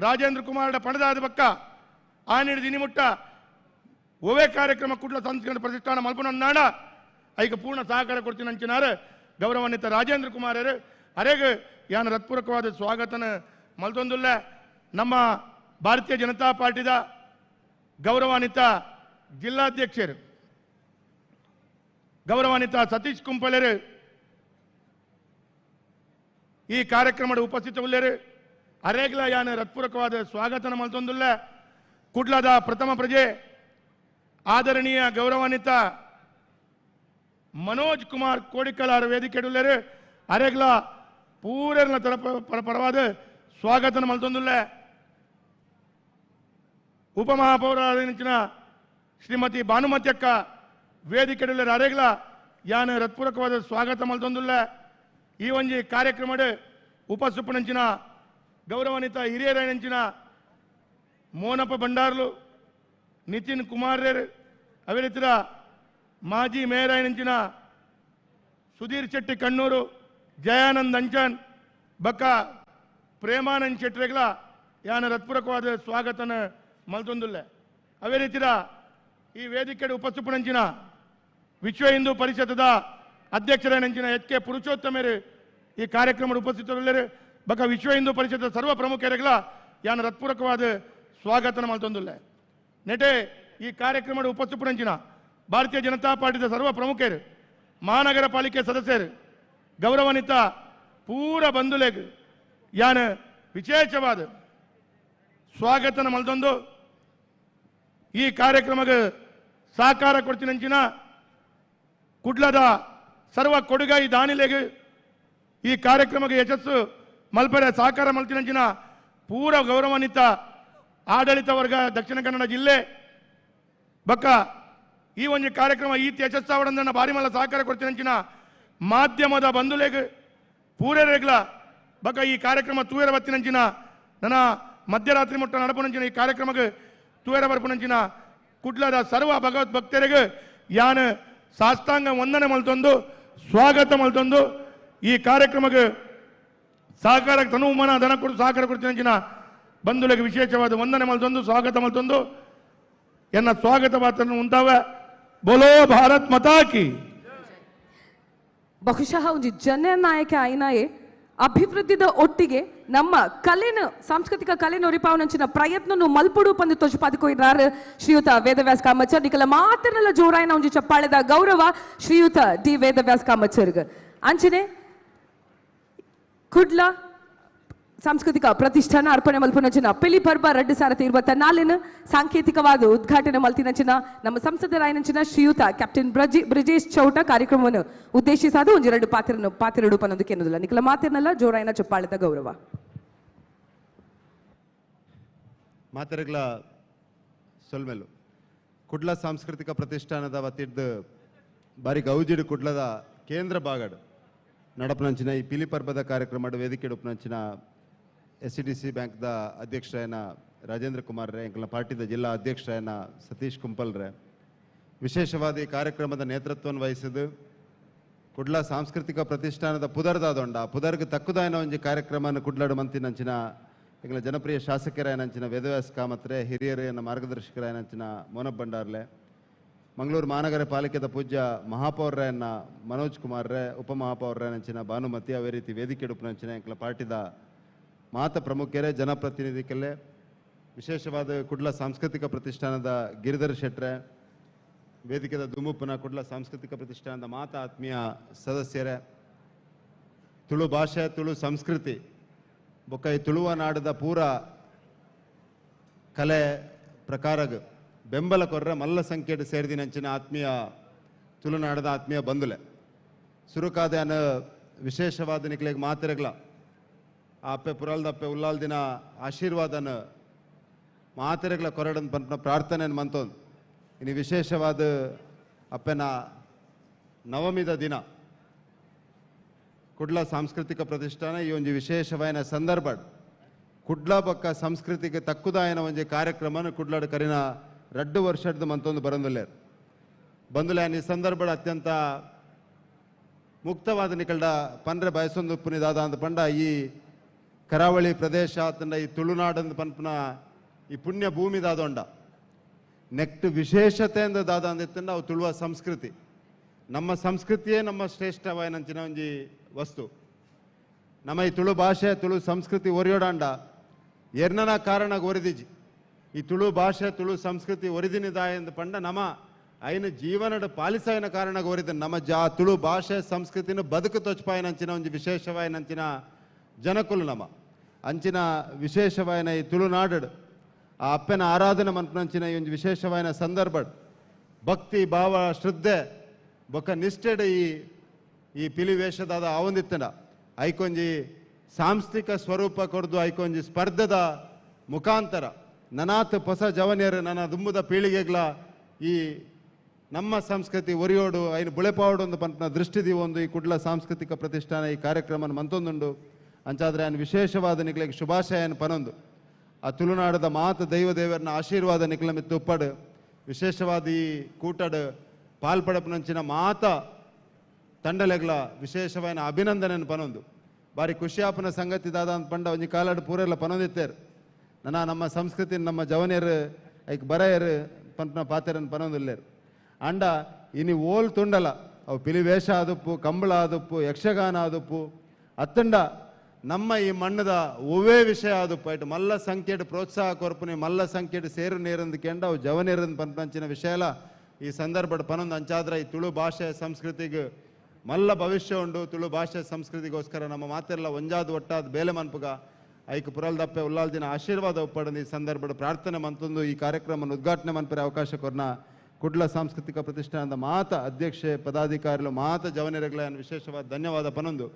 ರಾಜೇಂದ್ರ ಕುಮಾರ್ ಪಣದಾದ ಪಕ್ಕ ಆನಿಡು ದಿನಿಮುಟ್ಟ ಒವೇ ಕಾರ್ಯಕ್ರಮ ಕುಡ್ಲ ಸಾಂಸ್ಕೃತಿಕ ಪ್ರತಿಷ್ಠಾನ ಮಲ್ಪುನಂದಾಂಡ ಐಕ ಪೂರ್ಣ ಸಹಕಾರ ಕೊಡ್ತೀನಿ ಅಂಚಿನಾರು ಗೌರವಾನ್ವಿತ ರಾಜೇಂದ್ರ ಕುಮಾರರು ಅರೆಗೆ ಯಾನ ಹೃತ್ಪೂರ್ವಕವಾದ ಸ್ವಾಗತನ ಮಲ್ತೊಂದುಲ್ಲ. ನಮ್ಮ ಭಾರತೀಯ ಜನತಾ ಪಾರ್ಟಿದ ಗೌರವಾನ್ವಿತ ಜಿಲ್ಲಾಧ್ಯಕ್ಷರು ಗೌರವಾನ್ವಿತ ಸತೀಶ್ ಕುಂಪಲೇರು ಈ ಕಾರ್ಯಕ್ರಮದ ಉಪಸ್ಥಿತವುಳ್ಳೇರು ಅರೇಗ್ಲ ಯಾನ ಹೃತ್ಪೂರ್ವಕವಾದ ಸ್ವಾಗತನ ಮಲ್ತೊಂದುಲ್ಲ. ಕುಡ್ಲದ ಪ್ರಥಮ ಪ್ರಜೆ ಆದರಣೀಯ ಗೌರವಾನ್ವಿತ ಮನೋಜ್ ಕುಮಾರ್ ಕೋಡಿಕಳಾರ ವೇದಿಕೆಡುಳ್ಳೇರು ಅರೆಗ್ಲ ಪೂರನ ಪರವಾದ ಸ್ವಾಗತನ ಮಲ್ತೊಂದುಲ್ಲ. ಉಪಮಹಾಪೌರ ಶ್ರೀಮತಿ ಭಾನುಮತಿ ಅಕ್ಕ ವೇದಿಕೆಡುಳ್ಳೇರು ಅರೆಗ್ಲ ಯಾನ್ ಹೃತ್ಪೂರ್ವಕವಾದ ಸ್ವಾಗತ ಮಲ್ತೊಂದುಲ್ಲ. ಈ ಒಂಜಿ ಕಾರ್ಯಕ್ರಮಡ್ ಉಪಸುಪ್ಪುನಂಚಿನ ಗೌರವಾನ್ವಿತ ಹಿರಿಯರಾಯನಂಚಿನ ಮೋನಪ್ಪ ಭಂಡಾರ್ಲು, ನಿತಿನ್ ಕುಮಾರ್ ಅವೇ ರೀತಿಯ ಮಾಜಿ ಮೇಯರ್ ಆಯನಂಚಿನ ಸುಧೀರ್ ಶೆಟ್ಟಿ ಕಣ್ಣೂರು, ಜಯಾನಂದ್ ಅಂಚನ್ ಬಕ್ಕ ಪ್ರೇಮಾನಂದ್ ಶೆಟ್ಟರೆಗ್ಲ ಯಾನ ಹೃತ್ಪೂರ್ವಕವಾದ ಸ್ವಾಗತನ ಮಲ್ತೊಂದುಲ್ಲ. ಅವೇ ರೀತಿಯ ಈ ವೇದಿಕೆ ಉಪಸುಪ್ಪುನಂಚಿನ ವಿಶ್ವ ಹಿಂದೂ ಪರಿಷತ್ತದ ಅಧ್ಯಕ್ಷರಾಯನಂಚಿನ ಎಚ್ ಕೆ ಪುರುಷೋತ್ತಮರು ಈ ಕಾರ್ಯಕ್ರಮದ ಉಪಸ್ಥಿತರುಳ್ಳರು. ಬಕ್ಕ ವಿಶ್ವ ಹಿಂದೂ ಪರಿಷತ್ ಸರ್ವ ಪ್ರಮುಖರಿಗಳ ಯಾನ ಹೃತ್ಪೂರ್ವಕವಾದ ಸ್ವಾಗತನ ಮಲ್ತೊಂದುಲ್ಲ. ನೆಟೆ ಈ ಕಾರ್ಯಕ್ರಮದ ಉಪಸ್ಥಿತರಂಚಿನ ಭಾರತೀಯ ಜನತಾ ಪಾರ್ಟಿದ ಸರ್ವ ಪ್ರಮುಖರು, ಮಹಾನಗರ ಪಾಲಿಕೆ ಸದಸ್ಯರು, ಗೌರವಾನ್ವಿತ ಪೂರ ಬಂಧುಲೆಗ್ ಯಾನ ವಿಶೇಷವಾದ ಸ್ವಾಗತನ ಮಲ್ತೊಂದು ಈ ಕಾರ್ಯಕ್ರಮಕ್ಕೆ ಸಹಕಾರ ಕೊಡ್ತಿನಂಚಿನ ಕುಡ್ಲದ ಸರ್ವ ಕೊಡುಗೈ ದಾನಿಲೆಗ್ ಈ ಕಾರ್ಯಕ್ರಮಕ್ಕೆ ಯಶಸ್ಸು ಮಲ್ಪರೆ ಸಹಕಾರ ಮಲ್ತಿನಂಚಿನ ಪೂರ ಗೌರವಾನ್ವಿತ ಆಡಳಿತ ವರ್ಗ ದಕ್ಷಿಣ ಕನ್ನಡ ಜಿಲ್ಲೆ ಬಕ್ಕ ಈ ಒಂದು ಕಾರ್ಯಕ್ರಮ ಈ ಯಶಸ್ಸಾವಡಂದನ್ನ ಭಾರಿ ಮಲ್ಲ ಸಹಕಾರ ಕೊಡ್ತಿನಂಚಿನ ಮಾಧ್ಯಮದ ಬಂಧುಲೆಗ್ ಪೂರೆರೆಗ್ಲ ಬಕ್ಕ ಈ ಕಾರ್ಯಕ್ರಮ ತೂಯರ ಬತ್ತಿನಂಚಿನ ನನ್ನ ಮಧ್ಯರಾತ್ರಿ ಮುಟ್ಟ ನಡಪುನಂಚಿನ ಈ ಕಾರ್ಯಕ್ರಮಕ್ಕೆ ತೂಯರ ಬರ್ಪುನಂಚಿನ ಕುಡ್ಲದ ಸರ್ವ ಭಗವತ್ ಭಕ್ತರಿಗೆ ಯಾನ್ ಸಾಷ್ಟಾಂಗ ವಂದನೆ ಮಲ್ತೊಂದು ಸ್ವಾಗತ ಮಲ್ತೊಂದು ಈ ಕಾರ್ಯಕ್ರಮಕ್ಕೆ ಸಹಕಾರ ತನು ಮನ ಧನ ಕೊಡು ಸಹಕಾರ ಕೊಡ್ತಿನಂಚಿನ ಬಂಧುಗಳಿಗೆ ವಿಶೇಷವಾದ ವಂದನೆ ಮಲ್ತೊಂದು ಸ್ವಾಗತ ಮಲ್ತೊಂದು ಎನ್ನ ಸ್ವಾಗತ ಮಾತನ್ನು ಉಂಟಾವೆ. ಬೋಲೋ ಭಾರತ್ ಮಾತಾ ಕಿ. ಬಹುಶಃ ಒಂಜಿ ಜನನಾಯಕ ಆಯ್ನಾಯೆ ಅಭಿವೃದ್ಧಿದ ಒಟ್ಟಿಗೆ ನಮ್ಮ ಕಲೆನ ಸಾಂಸ್ಕೃತಿಕ ಕಲೆನ ಒರಿಪಾವನಂಚಿನ ಪ್ರಯತ್ನನು ಮಲ್ಪುಡು ಪಂದು ತೊಜಪಾದಿಕೊಯ್ದಾರು ಶ್ರೀಯುತ ವೇದವ್ಯಾಸ ಕಾಮಚರ್. ನಿಕಲ ಮಾತನೆಲ್ಲ ಜೋರಾಯನ ಒಂಜಿ ಚಪ್ಪಾಳೆದ ಗೌರವ ಶ್ರೀಯುತ ಡಿ ವೇದವ್ಯಾಸ ಕಾಮಚರ್ಗ್. ಅಂಚನೆ ಕುಡ್ಲ ಸಾಂಸ್ಕೃತಿಕ ಪ್ರತಿಷ್ಠಾನ ಅರ್ಪಣೆ ಮಲ್ಪುನಂಚಿನ ಪಿಲಿ ಪರ್ಬ 2024 ಸಾಂಕೇತಿಕವಾದ ಉದ್ಘಾಟನೆ ಮಲ್ತಿನಂಚಿನ ನಮ್ಮ ಸಂಸದರಾಯನಂಚಿನ ಶ್ರೀಯುತ ಕ್ಯಾಪ್ಟನ್ ಬ್ರಿಜೇಶ್ ಚೌಟ ಕಾರ್ಯಕ್ರಮವನ್ನು ಉದ್ದೇಶಿಸಾದ ಒಂಜೆರಡು ಪಾತ್ರರು ಪನ್ನೊಂದಕ್ಕೆ ಎನ್ನುವುದಿಲ್ಲ. ನಿಖಲ ಮಾತಿನಲ್ಲ ಜೋರಾಯನ ಚಪ್ಪಾಳದ ಗೌರವ. ಮಾತೆರೆಗ್ಲ ಸೊಲ್ಮೆಲು ಕುಡ್ಲ ಸಾಂಸ್ಕೃತಿಕ ಪ್ರತಿಷ್ಠಾನದ ವತಿಡ್ದು ಬಾರಿ ಗೌಜಿಡು ಕುಡ್ಲದ ಕೇಂದ್ರ ಭಾಗಡು ನಡಪನಂಚಿನ ಈ ಪಿಲಿ ಪರ್ಬದ ಕಾರ್ಯಕ್ರಮ ವೇದಿಕೆ ಉಪನಂಚಿನ S C D C ಬ್ಯಾಂಕ್ದ ಅಧ್ಯಕ್ಷರಾಯನ Rajendra Kumar ರೇ, ಎಂಕಲ್ನ ಪಾರ್ಟಿದ ಜಿಲ್ಲಾ ಅಧ್ಯಕ್ಷರಾಯನ ಸತೀಶ್ ಕುಂಪಲ್ ರೇ, ವಿಶೇಷವಾದ ಈ ಕಾರ್ಯಕ್ರಮದ ನೇತೃತ್ವವನ್ನು ವಹಿಸಿದ್ದು ಕುಡ್ಲ ಸಾಂಸ್ಕೃತಿಕ ಪ್ರತಿಷ್ಠಾನದ ಪುದರ್ದಾದೊಂಡ ಪುದರ್ಗೆ ತಕ್ಕುದಾಯನ ಒಂಜಿ ಕಾರ್ಯಕ್ರಮನ ಕುಡ್ಲಾಡು ಮಂತಿನಂಚಿನ ಎಂಕಲ್ನ ಜನಪ್ರಿಯ ಶಾಸಕರಾಯನಂಚಿನ ವೇದವ್ಯಾಸ ಕಾಮತ್ರೆ, ಹಿರಿಯರ ಮಾರ್ಗದರ್ಶಕರಾಯನಂಚಿನ ಮೋನಪ್ಪ ಭಂಡಾರ್ಲೆ, ಮಂಗಳೂರು ಮಹಾನಗರ ಪಾಲಿಕೆದ ಪೂಜ್ಯ ಮಹಾಪೌರ್ರಾಯನ್ನ ಮನೋಜ್ ಕುಮಾರ್ ರೇ, ಉಪಮಹಾಪೌರ್ರಾಯನಂಚಿನ ಭಾನುಮತಿ, ಅವೇ ರೀತಿ ವೇದಿಕೆ ಉಪನಂಚಿನ ಎಂಕಲ ಪಾರ್ಟಿದ ಮಾತ ಪ್ರಮುಖರೇ, ಜನಪ್ರತಿನಿಧಿಕಲ್ಲೇ, ವಿಶೇಷವಾದ ಕುಡ್ಲ ಸಾಂಸ್ಕೃತಿಕ ಪ್ರತಿಷ್ಠಾನದ ಗಿರಿಧರ್ ಶೆಟ್ರೆ, ವೇದಿಕೆದ ದುಮುಪ್ಪನ ಕುಡ್ಲ ಸಾಂಸ್ಕೃತಿಕ ಪ್ರತಿಷ್ಠಾನದ ಮಾತ ಆತ್ಮೀಯ ಸದಸ್ಯರೇ, ತುಳು ಭಾಷೆ ತುಳು ಸಂಸ್ಕೃತಿ ಬೊಕ್ಕ ಈ ತುಳುವ ನಾಡದ ಪೂರ ಕಲೆ ಪ್ರಕಾರಗ್ ಬೆಂಬಲ ಕೊರ್ರೆ ಮಲ್ಲ ಸಂಖ್ಯೆಡ್ ಸೇರಿದಿನಂಚಿನ ಆತ್ಮೀಯ ತುಳುನಾಡದ ಆತ್ಮೀಯ ಬಂಧುಲೆ ಸುರುಕಾದ ವಿಶೇಷವಾದ ನಿಕ್ಲೆಗ್ ಮಾತಿರಗ್ಲ ಆ ಅಪ್ಪೆ ಪುರಾಲ್ದಪ್ಪೆ ಉಲ್ಲಾಲ್ ದಿನ ಆಶೀರ್ವಾದನ ಮಾತಿರಗ್ಲ ಕೊರಡನ್ ಪನ್ಪನ ಪ್ರಾರ್ಥನೆಯನ್ನು ಮಂತೊಂದು ಇನ್ನು ವಿಶೇಷವಾದ ಅಪ್ಪೆನ ನವಮಿದ ದಿನ ಕುಡ್ಲ ಸಾಂಸ್ಕೃತಿಕ ಪ್ರತಿಷ್ಠಾನ ಈ ಒಂಜಿ ವಿಶೇಷವಾಯಿನ ಸಂದರ್ಭ ಕುಡ್ಲ ಬೊಕ್ಕ ಸಂಸ್ಕೃತಿಗೆ ತಕ್ಕುದಾಯನ ಒಂಜಿ ಕಾರ್ಯಕ್ರಮನ ಕುಡ್ಲಾಡು ಕರಿನ 2 ವರ್ಷದ ಮಂತೊಂದು ಬರಂದುಲ್ಲೇರು ಬಂದುಲೆ ಈ ಸಂದರ್ಭ ಅತ್ಯಂತ ಮುಕ್ತವಾದ ನಿಕಲ್ಡ ಪನ್ರೆ ಬಯಸೊಂದು ಪುನಿದಾದ ಅಂತ ಪಂಡ ಈ ಕರಾವಳಿ ಪ್ರದೇಶ ಆತಂಡ ಈ ತುಳುನಾಡಂದು ಪನ್ಪನ ಈ ಪುಣ್ಯ ಭೂಮಿ ದಾದೊಂಡ ನೆಕ್ಟ್ ವಿಶೇಷತೆಯಿಂದ ದಾದ ಅಂದಿತ್ತಂಡ ಅವು ತುಳುವ ಸಂಸ್ಕೃತಿ ನಮ್ಮ ಸಂಸ್ಕೃತಿಯೇ ನಮ್ಮ ಶ್ರೇಷ್ಠವಾಯಿನಂಚಿನ ಒಂಜಿ ವಸ್ತು ನಮ್ಮ ಈ ತುಳು ಭಾಷೆ ತುಳು ಸಂಸ್ಕೃತಿ ಒರಿಯೋಡಾಂಡ ಎರ್ನನ ಕಾರಣ ಒರಿದಿಜಿ ಈ ತುಳು ಭಾಷೆ ತುಳು ಸಂಸ್ಕೃತಿ ಒರಿದಿನಿದಾಯ ಎಂದು ಪಂಡ ನಮ್ಮ ಐನ ಜೀವನದ ಪಾಲಿಸಾಯಿನ ಕಾರಣ ಒರಿದ ನಮ್ಮ ಜಾ ತುಳು ಭಾಷೆ ಸಂಸ್ಕೃತಿನ ಬದುಕು ತೊಚ್ಪಾಯಿನಂಚಿನ ಒಂಜಿ ವಿಶೇಷವಾಯಿನಂಚಿನ ಜನಕುಲು ನಮ್ಮ ಅಂಚಿನ ವಿಶೇಷವಾಯಿನ ಈ ತುಳುನಾಡು ಆ ಅಪ್ಪನ ಆರಾಧನೆ ಮನ್ಪನಂಚಿನ ಈ ಒಂದು ವಿಶೇಷವಾಯಿನ ಸಂದರ್ಭ ಭಕ್ತಿ ಭಾವ ಶ್ರದ್ಧೆ ಬೊಕ್ಕ ನಿಷ್ಠೆಡ್ ಈ ಈ ಪಿಲಿ ವೇಷದಾದ ಆವೊಂದಿತ್ತಂಡ ಐಕೊಂಜಿ ಸಾಂಸ್ಥಿಕ ಸ್ವರೂಪ ಕೊರ್ದು ಐಕೊಂಜಿ ಸ್ಪರ್ಧೆದ ಮುಖಾಂತರ ನನಾತ್ ಹೊಸ ಜವನಿಯರು ನನ್ನ ದುಂಬುದ ಪೀಳಿಗೆಗಳ ಈ ನಮ್ಮ ಸಂಸ್ಕೃತಿ ಒರಿಯೋಡು ಐನು ಬುಳೆಪಾವಡು ಒಂದು ಪಂಪನ ದೃಷ್ಟಿ ಒಂದು ಈ ಕುಡ್ಲ ಸಾಂಸ್ಕೃತಿಕ ಪ್ರತಿಷ್ಠಾನ ಈ ಕಾರ್ಯಕ್ರಮ ಮಂತೊಂದುಂಡು. ಅಂಚಾದ್ರೆ ಆನ್ ವಿಶೇಷವಾದ ನಿಕ್ಲೆಗ್ ಶುಭಾಶಯನ ಪನೊಂದು ಆ ತುಳುನಾಡದ ಮಾತ ದೈವ ದೇವರನ್ನ ಆಶೀರ್ವಾದ ನಿಕ್ಲ ಮಿತ್ತು ಉಪ್ಪಡು ವಿಶೇಷವಾದ ಈ ಕೂಟಡು ಪಾಲ್ಪಡಪನಂಚಿನ ಮಾತ ತಂಡಲೆಗ್ಲ ವಿಶೇಷವಾದ ಅಭಿನಂದನೆಯನ್ನು ಪನೊಂದು. ಬಾರಿ ಖುಷಿಯಾಪನ ಸಂಗತಿ ದಾದ ಅಂತ ಪಂಡ ಒಂಜಿ ಕಾಲಾಡು ಪೂರೆಲ್ಲ ಪನೊಂದಿತ್ತೇರು ನನ್ನ ನಮ್ಮ ಸಂಸ್ಕೃತಿ ನಮ್ಮ ಜವನಿಯರು ಐಕ್ ಬರೆಯರು ಪಂಪನ ಪಾತೆರನ್ನು ಪನೊಂದಿಲ್ಲೇರು. ಅಂಡ ಇನಿ ಓಲ್ ತುಂಡಲ ಅವು ಪಿಲಿವೇಷ ಆದುಪ್ಪು, ಕಂಬಳ ಆದುಪ್ಪು, ಯಕ್ಷಗಾನ ಆದುಪ್ಪು, ಅತ್ತಂಡ ನಮ್ಮ ಈ ಮಣ್ಣದ ಒವ್ವೇ ವಿಷಯ ಆದುಪ್ಪು ಐಟ್ ಮಲ್ಲ ಸಂಖ್ಯೆಡ್ ಪ್ರೋತ್ಸಾಹ ಕೊರ್ಪುನಿ ಮಲ್ಲ ಸಂಖ್ಯೆಡ್ ಸೇರು ನೀರಂದು ಕೆಂಡ ಅವು ಜವನೀರಂದು ಪಂಪನಂಚಿನ ವಿಷಯಲ ಈ ಸಂದರ್ಭದ ಪನೊಂದು. ಅಂಚಾದ್ರೆ ಈ ತುಳು ಭಾಷೆ ಸಂಸ್ಕೃತಿಗೆ ಮಲ್ಲ ಭವಿಷ್ಯ ಉಂಡು. ತುಳು ಭಾಷೆ ಸಂಸ್ಕೃತಿಗೋಸ್ಕರ ನಮ್ಮ ಮಾತೆಲ್ಲ ಒಂಜಾದ ಒಟ್ಟಾದ ಬೇಲೆ ಮನ್ಪುಗ ಐಕ್ ಪುರಲ್ದಪ್ಪೆ ಉಲ್ಲಾಲ್ ದಿನ ಆಶೀರ್ವಾದ ಒಪ್ಪಡಂದು ಈ ಸಂದರ್ಭದ ಪ್ರಾರ್ಥನೆ ಮಂತೊಂದು ಈ ಕಾರ್ಯಕ್ರಮ ಉದ್ಘಾಟನೆ ಮನ್ಪರೆ ಅವಕಾಶ ಕೊರ್ನ ಕುಡ್ಲ ಸಾಂಸ್ಕೃತಿಕ ಪ್ರತಿಷ್ಠಾನದ ಮಾತ ಅಧ್ಯಕ್ಷೆ ಪದಾಧಿಕಾರಿಗಳು ಮಾತ ಜವನಿರಗಳ ವಿಶೇಷವಾದ ಧನ್ಯವಾದ ಪನೊಂದು.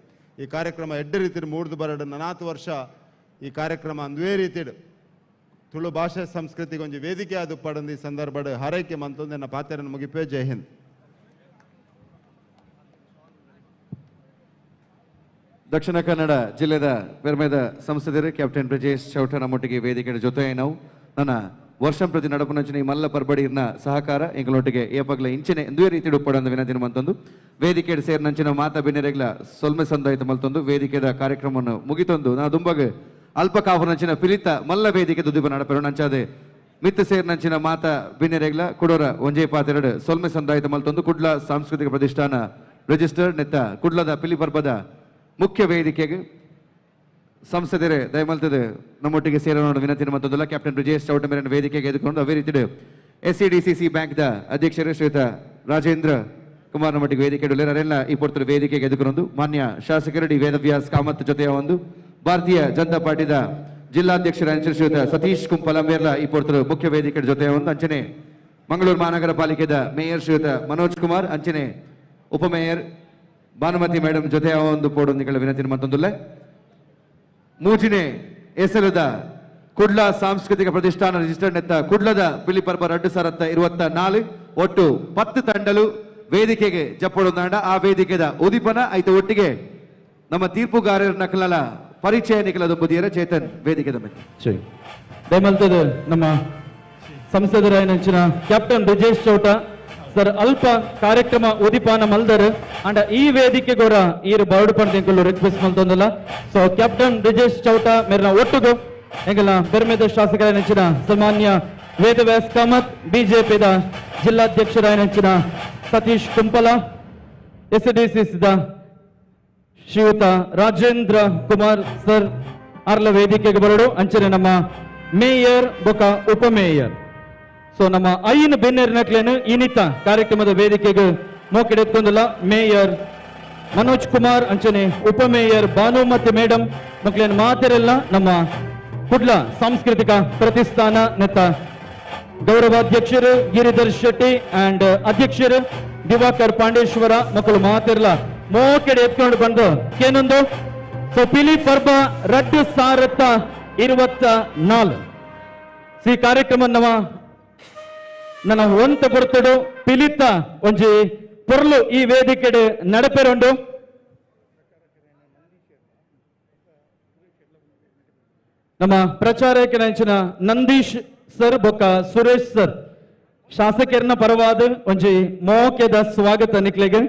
ಈ ಕಾರ್ಯಕ್ರಮ ಎಡ್ಡು ರೀತಿ ಮೂಡ್ದು ಬರಡು ನನಾತು ವರ್ಷ ಈ ಕಾರ್ಯಕ್ರಮ ಅಂದುವೇ ರೀತಿಡು ತುಳು ಭಾಷೆ ಸಂಸ್ಕೃತಿಗೆ ಒಂಜಿ ವೇದಿಕೆ ಆದ ಪಡಂದು ಈ ಸಂದರ್ಭದ ಹಾರೈಕೆ ಮಂತೊಂದು ನನ್ನ ಪಾತೆರನ್ನು ಮುಗಿಪೇ. ಜೈ ಹಿಂದ್. ದಕ್ಷಿಣ ಕನ್ನಡ ಜಿಲ್ಲೆದ ಪೆರ್ಮೆದ ಸಂಸದರು ಕ್ಯಾಪ್ಟನ್ ಬ್ರಜೇಶ್ ಚೌಟ ನಮ್ಮೊಟ್ಟಿಗೆ ವೇದಿಕೆ ಜೊತೆ ನಾವು ನನ್ನ ವರ್ಷಂ ಪ್ರತಿ ನಡಪುನಂಚಿನ ಈ ಮಲ್ಲ ಪರ್ಬಡಿರ್ನ ಸಹಕಾರ ಎಂಗಳೊಟ್ಟಿಗೆ ಏಪಗ್ಲ ಇಂಚಿನ ಎಂದುವೇ ರೀತಿ ಉಪ್ಪಡಂದು ವಿನಂತಿ ಮಂತೊಂದು ವೇದಿಕೆ ಸೇರಿನಂಚಿನ ಮಾತಾ ಬೆನ್ನೆರೆಗ್ಲ ಸೊಲ್ಮೆ ಸಂದಾಯಿತ ಮಲ್ತೊಂದು ವೇದಿಕೆದ ಕಾರ್ಯಕ್ರಮವನ್ನು ಮುಗಿತೊಂದು ನಾ ದುಂಬಾಗ ಅಲ್ಪ ಕಾಪುನಂಚಿನ ಪಿಲಿತ ಮಲ್ಲ ವೇದಿಕೆ ದುದಿಪ ನಡಪೆರು ನಂಚಾದೆ ಮಿತ್ತ ಸೇರಿನಂಚಿನ ಮಾತಾ ಬಿನ್ನೆರೆಗ್ಲ ಕುಡೋರ ಒಂಜೇ ಪಾತೆರಡು ಸೊಲ್ಮೆ ಸಂದಾಯಿತ ಮಲ್ತೊಂದು ಕುಡ್ಲ ಸಾಂಸ್ಕೃತಿಕ ಪ್ರತಿಷ್ಠಾನ ರಿಜಿಸ್ಟರ್ಡ್ ನೆತ್ತ ಕುಡ್ಲದ ಪಿಲಿ ಪರ್ಬದ ಮುಖ್ಯ ವೇದಿಕೆಗೆ ಸಂಸದರೇ ದಯಮಲ್ತದೆ ನಮ್ಮೊಟ್ಟಿಗೆ ಸೇರೋಣ ವಿನಂತಿ ಮತ್ತೊಂದಲ್ಲ ಕ್ಯಾಪ್ಟನ್ ಬ್ರಜೇಶ್ ಚೌಟ ಮೇರಿನ ವೇದಿಕೆಗೆ ಎದುಕೊಂಡು ಅದೇ ರೀತಿ ಎಸ್ಸಿಡಿಸಿಸಿ ಬ್ಯಾಂಕ್ದ ಅಧ್ಯಕ್ಷರು ಶ್ರೀಯುತ ರಾಜೇಂದ್ರ ಕುಮಾರ್ ನಮ್ಮೊಟ್ಟಿಗೆ ವೇದಿಕೆ ಅವರೆಲ್ಲ ಈ ಪೊರ್ತರು ವೇದಿಕೆಗೆ ಎದುಕೊಂಡು ಮಾನ್ಯ ಶಾಸಕರು ಡಿ ವೇದವ್ಯಾಸ್ ಕಾಮತ್ ಜೊತೆಯ ಒಂದು ಭಾರತೀಯ ಜನತಾ ಪಾರ್ಟಿದ ಜಿಲ್ಲಾಧ್ಯಕ್ಷರ ಶ್ರೀಯುತ ಸತೀಶ್ ಕುಂಪಲ ಮೇರ್ಲ ಈ ಪೊರ್ತರು ಮುಖ್ಯ ವೇದಿಕೆ ಜೊತೆಯ ಒಂದು ಅಂಚನೆ ಮಂಗಳೂರು ಮಹಾನಗರ ಪಾಲಿಕೆದ ಮೇಯರ್ ಶ್ರೀಯುತ ಮನೋಜ್ ಕುಮಾರ್ ಅಂಚನೆ ಉಪಮೇಯರ್ ಭಾನುಮತಿ ಮೇಡಮ್ ಜೊತೆಯ ಒಂದು ಪೋಡೊಂದಿಗಳ ವಿನಂತಿ ಮತ್ತೊಂದುಲ್ಲ ಮೂಜಿನೆ ಎಸಲದ ಕುಡ್ಲ ಸಾಂಸ್ಕೃತಿಕ ಪ್ರತಿಷ್ಠಾನ ರಿಜಿಸ್ಟರ್ಡ್ ನೆತ್ತ ಕುಡ್ಲದ ಪಿಲಿಪರ್ಬ 2024 ಒಟ್ಟು 10 ತಂಡಲು ವೇದಿಕೆಗೆ ಜಪ್ಪೊಡೊಂದಾಂಡ ಆ ವೇದಿಕೆದ ಉದಿಪನ ಐತ ಒಟ್ಟಿಗೆ ನಮ್ಮ ತೀರ್ಪುಗಾರರ ನಕಲಲ ಪರಿಚಯ ನಿಕಲದ ಬುದಿಯರ ಚೇತನ್ ವೇದಿಕೆದ ಮೇಲೆ ದಯಮಲ್ತದ ನಮ್ಮ ಸಂಸದರಾಯನಂಚಿನ ಕ್ಯಾಪ್ಟನ್ ಬ್ರಜೇಶ್ ಚೌಟ ಸರ್ ಅಲ್ಪ ಕಾರ್ಯಕ್ರಮ ಉದಿಪಾನ ಮಲ್ದರು ಅಂಡ ಈ ವೇದಿಕೆ ಕೂಡ ಈರು ಬರಡು ಪಂಡ ರಿಕ್ವೆಸ್ಟ್ ಮಲ್ತೊಂದಲ್ಲ. ಸೊ ಕ್ಯಾಪ್ಟನ್ ಬ್ರಜೇಶ್ ಚೌಟ ಮೇರಿನ ಒಟ್ಟುಗು ಎಂಗಲ ಬೆರ್ಮೆದ ಶಾಸಕರಾಯನಂಚಿನ ಸನ್ಮಾನ್ಯ ವೇದವ್ಯಾಸ್ ಕಾಮತ್, ಬಿಜೆಪಿದ ಜಿಲ್ಲಾಧ್ಯಕ್ಷರಾಯನಂಚಿನ ಸತೀಶ್ ಕುಂಪಲ, ಎಸ್ಡಿಸಿಸಿದ ಶ್ರೀಯುತ ರಾಜೇಂದ್ರ ಕುಮಾರ್ ಸರ್ ಅರ್ಲ ವೇದಿಕೆಗೆ ಬರಡು ಅಂಚನೆ ನಮ್ಮ ಮೇಯರ್ ಬೊಕ ಉಪಮೇಯರ್. ಸೊ ನಮ್ಮ ಐನ್ ಬೆನ್ನೇರ್ ನಕ್ಲೇನು ಈನಿತ ಕಾರ್ಯಕ್ರಮದ ವೇದಿಕೆಗೆ ಮೋಕೆಡೆತ್ಕೊಂದಿಲ್ಲ ಮೇಯರ್ ಮನೋಜ್ ಕುಮಾರ್ ಅಂಚನೆ ಉಪಮೇಯರ್ ಭಾನುಮತಿ ಮೇಡಮ್ ಮಕ್ಳೇನು ಮಾತಿರಲ್ಲ ನಮ್ಮ ಕುಡ್ಲ ಸಾಂಸ್ಕೃತಿಕ ಪ್ರತಿಷ್ಠಾನ ನೆತ್ತ ಗೌರವಾಧ್ಯಕ್ಷರು ಗಿರಿಧರ್ ಶೆಟ್ಟಿ ಅಂಡ್ ಅಧ್ಯಕ್ಷರು ದಿವಾಕರ್ ಪಾಂಡೇಶ್ವರ ಮಕ್ಕಳು ಮಾತಿರಲ್ಲ ಮೋಕೆಡೆ ಎತ್ಕೊಂಡು ಬಂದು ಏನೊಂದು. ಸೊ ಪಿಲಿ ಪರ್ಬ 2024 ಈ ಕಾರ್ಯಕ್ರಮ ನಮ್ಮ ನನ್ನ ಒಂತ ಬರ್ತಡು ಪಿಲಿತ ಒಂಜಿ ಪೊರ್ಲು ಈ ವೇದಿಕೆಡೆ ನಡಪೆರುಂಡು. ನಮ್ಮ ಪ್ರಚಾರಕ್ಕೆ ನಂಚಿನ ನಂದೀಶ್ ಸರ್ ಬೊಕ್ಕ ಸುರೇಶ್ ಸರ್ ಶಾಸಕರನ್ನ ಪರವಾದ ಒಂಜಿ ಮೋಕೆದ ಸ್ವಾಗತ ನಿಕ್ಲೆಗೆ.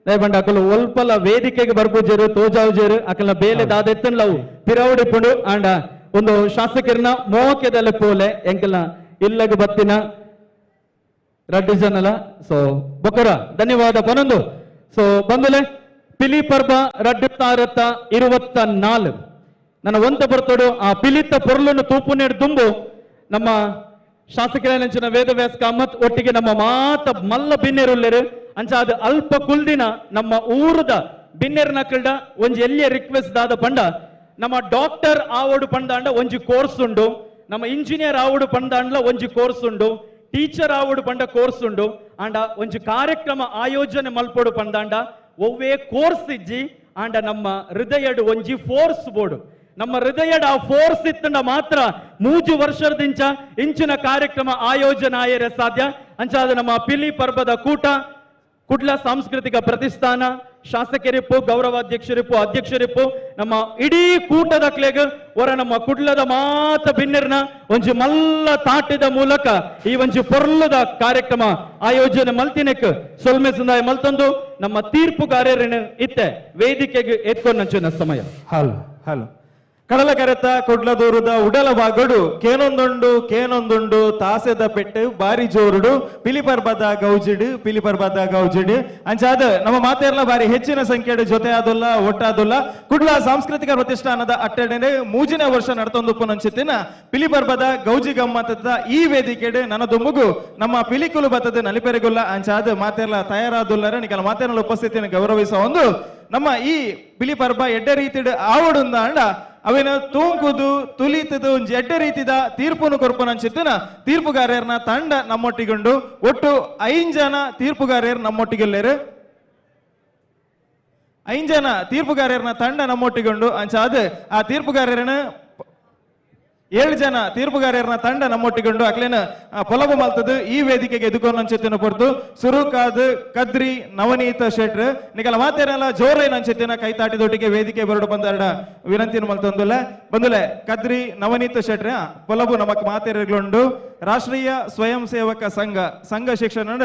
ದಯಬಂಡ ಅಕಲು ಒಲ್ಪಲ ವೇದಿಕೆಗೆ ಬರ್ಪುಜೇರು ತೋಜಾವುಜೇರು ಅಕಲ್ನ ಬೇಲೆ ದಾದೆತ್ತನ್ ಲವು ಪಿರೌಡಿಪುಂಡು ಅಂಡ ಒಂದು ಶಾಸಕರನ್ನ ಮೋಕೆದಲ್ಲ ಪೋಲೆ ಎಂಕಲ್ನ ಇಲ್ಲಗ ಬತ್ತಿನ ರಡ್ಡು ಜನಲ. ಸೊ ಬೊಕ್ಕರ ಧನ್ಯವಾದ ಪನೊಂದು. ಸೊ ಬಂದಲೆ ಪಿಲಿ ಪರ್ಬ 2024 ನನ್ನ ಒಂತ ಬರ್ತೋಡು ಆ ಪಿಲಿತ ಪೊರ್ಲನ್ನು ತೂಪುನೇಡು ದುಂಬು ನಮ್ಮ ಶಾಸಕರ ವೇದವ್ಯಾಸ್ ಕಾಮತ್ ಒಟ್ಟಿಗೆ ನಮ್ಮ ಮಾತ ಮಲ್ಲ ಬಿನ್ನೆರುಲ್ಲೇರು ಅಂಚ ಅದು ಅಲ್ಪ ಕುಲ್ದಿನ ನಮ್ಮ ಊರದ ಬಿನ್ನೆರ್ ನಕಲ್ಡ ಒಂಜಿ ಎಲ್ಲಿಯ ರಿಕ್ವೆಸ್ಟ್ ದಾದ ಪಂಡ ನಮ್ಮ ಡಾಕ್ಟರ್ ಆವಡು ಪಂದಾಂಡ ಒಂಜಿ ಕೋರ್ಸ್ ಉಂಡು, ನಮ್ಮ ಇಂಜಿನಿಯರ್ ಆವಡು ಪಂದಾಂಡ್ಲ ಒಂಜಿ ಕೋರ್ಸ್ ಉಂಡು, ಟೀಚರ್ ಆವಡು ಪಂಡ ಕೋರ್ಸ್ ಉಂಡು, ಆಂಡ ಒಂಜಿ ಕಾರ್ಯಕ್ರಮ ಆಯೋಜನೆ ಮಲ್ಪೋಡು ಪಂದಾಂಡ ಒವ್ವೇ ಕೋರ್ಸ್ ಇಜ್ಜಿ ಆಂಡ ನಮ್ಮ ಹೃದಯಡು ಒಂಜಿ ಫೋರ್ಸ್ ಬೋರ್ಡು. ನಮ್ಮ ಹೃದಯದ ಆ ಫೋರ್ಸ್ ಇತ್ತಂಡ ಮಾತ್ರ 3 ವರ್ಷದಿಂಚ ಇಂಚಿನ ಕಾರ್ಯಕ್ರಮ ಆಯೋಜನೆ ಆಯರೆ ಸಾಧ್ಯ. ಅಂಚಾದ ನಮ್ಮ ಪಿಲಿ ಪರ್ಬದ ಕೂಟ, ಕುಡ್ಲ ಸಾಂಸ್ಕೃತಿಕ ಪ್ರತಿಷ್ಠಾನ, ಶಾಸಕರಿಪ್ಪು, ಗೌರವಾಧ್ಯಕ್ಷರಿಪ್ಪು, ಅಧ್ಯಕ್ಷರಿಪ್ಪು, ನಮ್ಮ ಇಡೀ ಕೂಟದ ಕ್ಲೇಗ್ ಹೊರ ನಮ್ಮ ಕುಡ್ಲದ ಮಾತ ಬಿನ್ನಿರ್ನ ಒಂಜಿ ಮಲ್ಲ ತಾಟಿದ ಮೂಲಕ ಈ ಒಂಜಿ ಪೊರ್ಲದ ಕಾರ್ಯಕ್ರಮ ಆಯೋಜನೆ ಮಲ್ತಿನಕ್ ಸೊಲ್ಮೆ ಸಂದಾಯ ಮಲ್ತಂದು ನಮ್ಮ ತೀರ್ಪುಗಾರರನ್ನು ಇತ್ತೆ ವೇದಿಕೆಗೆ ಎತ್ಕೊಂಡಂಚಿನ ಸಮಯ. ಹಲೋ ಹಲೋ ಕಡಲ ಕರೆತ ಕೊಡ್ಲದೂರುದ ಉಡಲ ಬಾಗಡು ಕೇನೊಂದುಂಡು ಕೇನೊಂದುಂಡು ತಾಸೆದ ಪೆಟ್ಟು ಬಾರಿ ಜೋರುಡು ಪಿಲಿಪರ್ಬದ ಗೌಜಿಡು ಪಿಲಿಪರ್ಬದ ಗೌಜಿಡು ಅಂಚಾದ ನಮ್ಮ ಮಾತೆರ್ಲ ಬಾರಿ ಹೆಚ್ಚಿನ ಸಂಖ್ಯೆಡು ಜೊತೆ ಆದುಲ್ಲ ಒಟ್ಟಾದುಲ್ಲ ಕುಡ್ಲ ಸಾಂಸ್ಕೃತಿಕ ಪ್ರತಿಷ್ಠಾನದ ಅಟ್ಟಣೆ 3ನೇ ವರ್ಷ ನಡತೊಂದು ಪುನಂಚಿತ್ತಿನ ಪಿಲಿಪರ್ಬದ ಗೌಜಿ ಗಮ್ಮತ್ತದ ಈ ವೇದಿಕೆಡು ನನದುಂಬುಗು ನಮ್ಮ ಪಿಲಿಕುಲು ಬತ್ತದ ನಲಿಪೆರೆಗುಲ್ಲ ಅಂಚಾದ ಮಾತೆರ್ಲ ತಯಾರಾದುಲ್ಲರ ನಿಕಲ ಮಾತೆರ್ಲ ಉಪಸ್ಥಿತಿಯನ್ನು ಗೌರವಿಸ ಒಂದು ನಮ್ಮ ಈ ಪಿಲಿಪರ್ಬ ಎಡ್ಡೆ ರೀತಿಡು ಆವಡುಂದ ಅಂಡ ಅವೇನು ತೂಂಕುದು ತುಲಿತದು ಒಂಜಿ ಎಡ್ಡೆ ರೀತಿದ ತೀರ್ಪುನು ಕೊರ್ಪುನಂಚಿತ್ತಿನ ತೀರ್ಪುಗಾರರ್ನ ತಂಡ ನಮ್ಮೊಟ್ಟಿಗುಂಡು. ಒಟ್ಟು 5 ಜನ ತೀರ್ಪುಗಾರರು ನಮ್ಮೊಟ್ಟಿಗೆಲ್ಲೇರು. 5 ಜನ ತೀರ್ಪುಗಾರರ್ನ ತಂಡ ನಮ್ಮೊಟ್ಟಿಗುಂಡು. ಅಂಚಾದ ಆ ತೀರ್ಪುಗಾರರನ್ನ 7 ಜನ ತೀರ್ಪುಗಾರರ್ನ ತಂಡ ನಮ್ಮೊಟ್ಟಿಗುಂಡು. ಅಕ್ಲೇನ ಪೊಲಬು ಮಲ್ತದು ಈ ವೇದಿಕೆಗೆ ಎದುಕೊಂಡಂಚಿತ್ತಿನ ಪೊರ್ತು ಸುರುಕಾದ್ ಕದ್ರಿ ನವನೀತ ಶೆಟ್ರ್ ನಿಕಲ ಮಾತೇನಲ್ಲ ಜೋರೇನಂಚಿತ್ತಿನ ಕೈತಾಟಿದೊಟ್ಟಿಗೆ ವೇದಿಕೆ ಬರಡು ಬಂದಾರಡ ವಿನಂತಿನ ಮಲ್ತೊಂದುಲ್ಲ ಬಂದುಲೆ ಕದ್ರಿ ನವನೀತ ಶೆಟ್ರ ಪೊಲಬು ನಮಕ್ ಮಾತೇರುಗಳುಂಡು. ರಾಷ್ಟ್ರೀಯ ಸ್ವಯಂ ಸೇವಕ ಸಂಘ ಸಂಘ ಶಿಕ್ಷಣ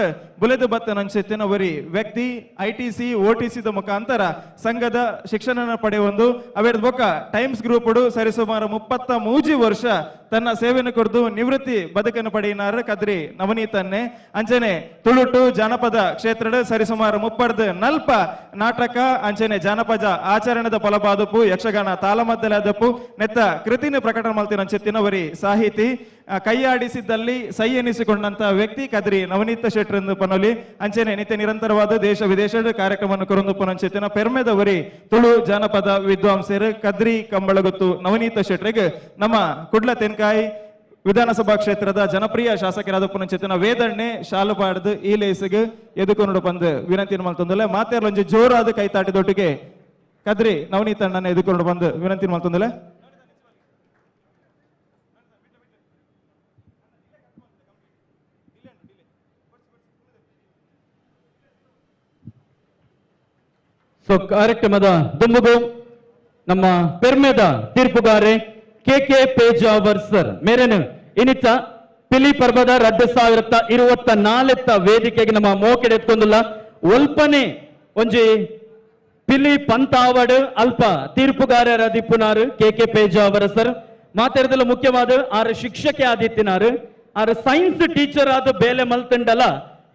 ಬುಲೆದು ಬತ್ತನಂಚಿತ್ತಿನ ಒರಿ ವ್ಯಕ್ತಿ ITC OTC the ಮುಖಾಂತರ ಸಂಘದ ಶಿಕ್ಷಣ ಪಡೆಯೊಂದು ಅವೇರ್ದ ಬೊಕ್ಕ ಟೈಮ್ಸ್ ಗ್ರೂಪ್ ಸರಿಸುಮಾರು 33 ವರ್ಷ ತನ್ನ ಸೇವೆಯನ್ನು ಕೊರದು ನಿವೃತ್ತಿ ಬದುಕನ್ನು ಪಡೆಯಿನಾರ ಕದ್ರಿ ನವನೀತನ್ನೇ. ಅಂಚನೆ ತುಳುಟು ಜಾನಪದ ಕ್ಷೇತ್ರದ ಸರಿಸುಮಾರು 34 ನಾಟಕ ಅಂಚನೆ ಜಾನಪದ ಆಚರಣೆದ ಫಲಬಾದಪು ಯಕ್ಷಗಾನ ತಾಳಮದ್ದಲಾದಪು ನೆತ್ತ ಕೃತಿನ ಪ್ರಕಟಣ ಮಲ್ತಿನ ಅಂಚೆತ್ತಿನವರಿ ಸಾಹಿತಿ ಕೈಯಾಡಿಸಿದ್ದಲ್ಲಿ ಸೈ ಎನಿಸಿಕೊಂಡಂತ ವ್ಯಕ್ತಿ ಕದ್ರಿ ನವನೀತ ಶೆಟ್ಟರೆಂದು ಪನೊಲಿ. ಅಂಚನೆ ನಿತ್ಯ ನಿರಂತರವಾದ ದೇಶ ವಿದೇಶದ ಕಾರ್ಯಕ್ರಮವನ್ನು ಕೊರೊಂದು ಪುನಂಚೆತ್ತಿನ ಪೆರ್ಮೆದವರಿ ತುಳು ಜಾನಪದ ವಿದ್ವಾಂಸರು ಕದ್ರಿ ಕಂಬಳಗುತ್ತು ನವನೀತ ಶೆಟ್ಟರಿಗೆ ನಮ್ಮ ಕುಡ್ಲ ತೆನ್ಕಾಯಿ ವಿಧಾನಸಭಾ ಕ್ಷೇತ್ರದ ಜನಪ್ರಿಯ ಶಾಸಕರಾದ ಪುನಂಚೆತ್ತಿನ ವೇದಣ್ಣೆ ಶಾಲುಪಾಡ್ದು ಈ ಲೇಸಿಗೆ ಎದುಕೊಂಡು ಬಂದು ವಿನಂತಿ ಮಲ್ತೊಂದುಲ್ಲ. ಮಾತೇರ್ಲೊಂಜಿ ಜೋರಾದ ಕೈತಾಟಿದೊಟ್ಟಿಗೆ ಕದ್ರಿ ನವನೀತ ಅಣ್ಣನ ಎದುಕೊಂಡು ಬಂದು ವಿನಂತಿ ಮಲ್ತೊಂದುಲ್ಲ. ಸೊ ಕಾರ್ಯಕ್ರಮದ ದುಂಬುಗು ನಮ್ಮ ಪೆರ್ಮೆದ ತೀರ್ಪುಗಾರೆ K K Pejawar sir ಮೇರೇನು ಇನ್ನಿತ್ತ ಪಿಲಿ ಪರ್ಬದ 2024 ವೇದಿಕೆಗೆ ನಮ್ಮ ಮೋಕೆಡೆ ಎತ್ಕೊಂದುಲ್ಲ. ಒಲ್ಪನೆ ಒಂಜಿ ಪಿಲಿ ಪಂತಾವಡ್ ಅಲ್ಪ ತೀರ್ಪುಗಾರರ ದಿಪ್ಪುನಾರು K K Pejawar sir. ಮಾತಾಡದಲ್ಲ ಮುಖ್ಯವಾದ ಆರು ಶಿಕ್ಷಕೆ ಆದಿತ್ತಿನಾರು, ಆರು ಸೈನ್ಸ್ ಟೀಚರ್ ಆದ ಬೇಲೆ ಮಲ್ತಂಡಲ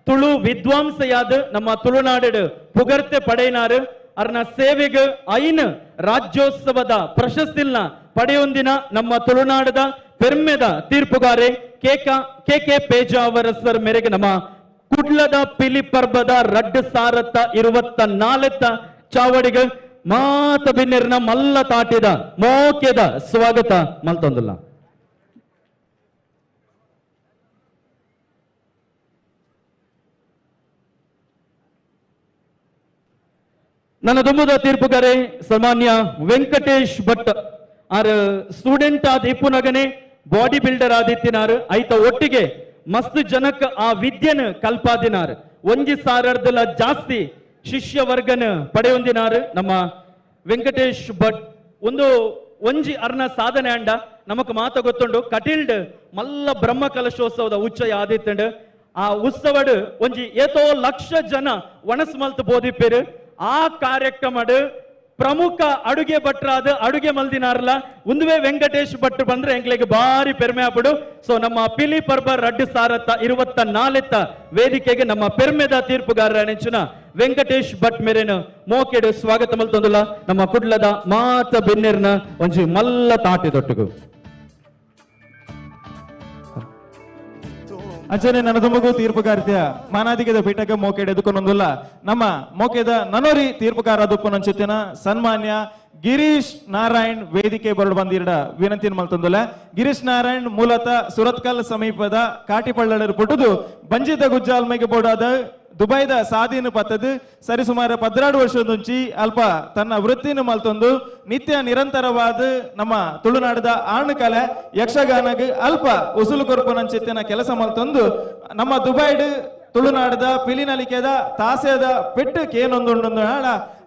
ತುಳು ವಿದ್ವಾಂಸೆಯಾದ ನಮ್ಮ ತುಳುನಾಡು ಪುಗರ್ತೆ ಪಡೆಯಿನಾರು. ಅರ್ನ ಸೇವೆಗೆ 5 ರಾಜ್ಯೋತ್ಸವದ ಪ್ರಶಸ್ತಿನ ಪಡೆಯೊಂದಿನ ನಮ್ಮ ತುಳುನಾಡದ ಪೆರ್ಮೆದ ತೀರ್ಪುಗಾರೆ K K Pejawar sir ಮೇರೆಗೆ ನಮ್ಮ ಕುಡ್ಲದ ಪಿಲಿ ಪರ್ಬದ 2024 ಚಾವಡಿಗೆ ಮಾತ ಬಿನ್ನೆರ್ನ ಮಲ್ಲ ತಾಟಿದ ಮೋಕೆದ ಸ್ವಾಗತ ಮಲ್ತೊಂದುಲ್ಲ. ನನ್ನ ದುಂಬುದ ತೀರ್ಪುಗಾರೆ ಸನ್ಮಾನ್ಯ ವೆಂಕಟೇಶ್ ಭಟ್ ಆರ್ ಸ್ಟೂಡೆಂಟ್ ಆದ ಇಪ್ಪುನಗನೆ ಬಾಡಿ ಬಿಲ್ಡರ್ ಆದಿತ್ತಿನಾರು. ಐತ ಒಟ್ಟಿಗೆ ಮಸ್ತ್ ಜನಕ್ ಆ ವಿದ್ಯೆನ ಕಲ್ಪಾದಿನಾರು. 1,000 ಜಾಸ್ತಿ ಶಿಷ್ಯ ವರ್ಗನ ಪಡೆಯೊಂದಿನಾರು ನಮ್ಮ ವೆಂಕಟೇಶ್ ಭಟ್. ಒಂದು ಒಂಜಿ ಅರ್ನ ಸಾಧನೆ ಅಂಡ ನಮಕ್ ಮಾತ ಗೊತ್ತುಂಡು. ಕಟಿಲ್ಡ್ ಮಲ್ಲ ಬ್ರಹ್ಮ ಕಲಶೋತ್ಸವದ ಉಚ್ಚಯ ಆದಿತ್ತಂಡು. ಆ ಉತ್ಸವಡ್ ಒಂಜಿ ಏತೋ ಲಕ್ಷ ಜನ ಒಣಸ್ ಮಲ್ತ್ ಬೋದಿಪ್ಪೇರು. ಆ ಕಾರ್ಯಕ್ರಮಡ್ ಪ್ರಮುಖ ಅಡುಗೆ ಭಟ್ರಾದ ಅಡುಗೆ ಮಲ್ದಿನಾರಲ್ಲ ಒಂದುವೇ ವೆಂಕಟೇಶ್ ಭಟ್ ಬಂದ್ರೆ ಎಂಗ್ಲಿಗೆ ಬಾರಿ ಪೆರ್ಮೆ ಆಪಡು. ಸೊ ನಮ್ಮ ಪಿಲಿ ಪರ್ಬ 2024 ವೇದಿಕೆಗೆ ನಮ್ಮ ಪೆರ್ಮೆದ ತೀರ್ಪುಗಾರರ ನೆಂಚಿನ ವೆಂಕಟೇಶ್ ಭಟ್ ಮೇರೇನು ಮೋಕೆಡು ಸ್ವಾಗತ ಮಲ್ತೊಂದುಲ್ಲ ನಮ್ಮ ಕುಡ್ಲದ ಮಾತ ಬೆನ್ನೆರ್ನ ಒಂಜಿ ಮಲ್ಲ ತಾಟಿ ದೊಟ್ಟುಗು. ಅಂಚನೆ ನನ್ನ ತುಂಬಗೂ ತೀರ್ಪುಗಾರ್ತಿಯ ಮಾನಾದಿಗದ ಪೀಠಕ್ಕೆ ಮೋಕೆಡೆ ಎದುಕೊಂಡೊಂದುಲ್ಲ ನಮ್ಮ ಮೋಕೆದ ನನೋರಿ ತೀರ್ಪುಗಾರ ದುಪ್ಪುನಂಚಿತ್ತಿನ ಸನ್ಮಾನ್ಯ ಗಿರೀಶ್ ನಾರಾಯಣ್ ವೇದಿಕೆ ಬರಡು ಬಂದಿರಡ ವಿನಂತಿ ಮಲ್ತೊಂದುಲ್ಲ. ಗಿರೀಶ್ ನಾರಾಯಣ್ ಮೂಲತಃ ಸುರತ್ಕಲ್ ಸಮೀಪದ ಕಾಟಿಪಳ್ಳಡರು ಪುಟ್ಟುದು ಬಂಜಿತ ಗುಜ್ಜಾಲ್ಮೆಗೆ ಬೋಡಾದ ದುಬೈದ ಸಾದಿನ ಪತ್ತದು ಸರಿಸುಮಾರು 12 ವರ್ಷದಂಚಿ ಅಲ್ಪ ತನ್ನ ವೃತ್ತಿನ ಮಲ್ತೊಂದು ನಿತ್ಯ ನಿರಂತರವಾದ ನಮ್ಮ ತುಳುನಾಡದ ಆಣುಕಲೆ ಯಕ್ಷಗಾನಗ್ ಅಲ್ಪ ಉಸುಲು ಕೊರ್ಪುನಂಚಿತ್ತಿನ ಕೆಲಸ ಮಲ್ತೊಂದು ನಮ್ಮ ದುಬೈಡ್ ತುಳುನಾಡದ ಪಿಲಿನಲಿಕೆದ ತಾಸೆದ ಪೆಟ್ಟು ಕೇನೊಂದುಂಡು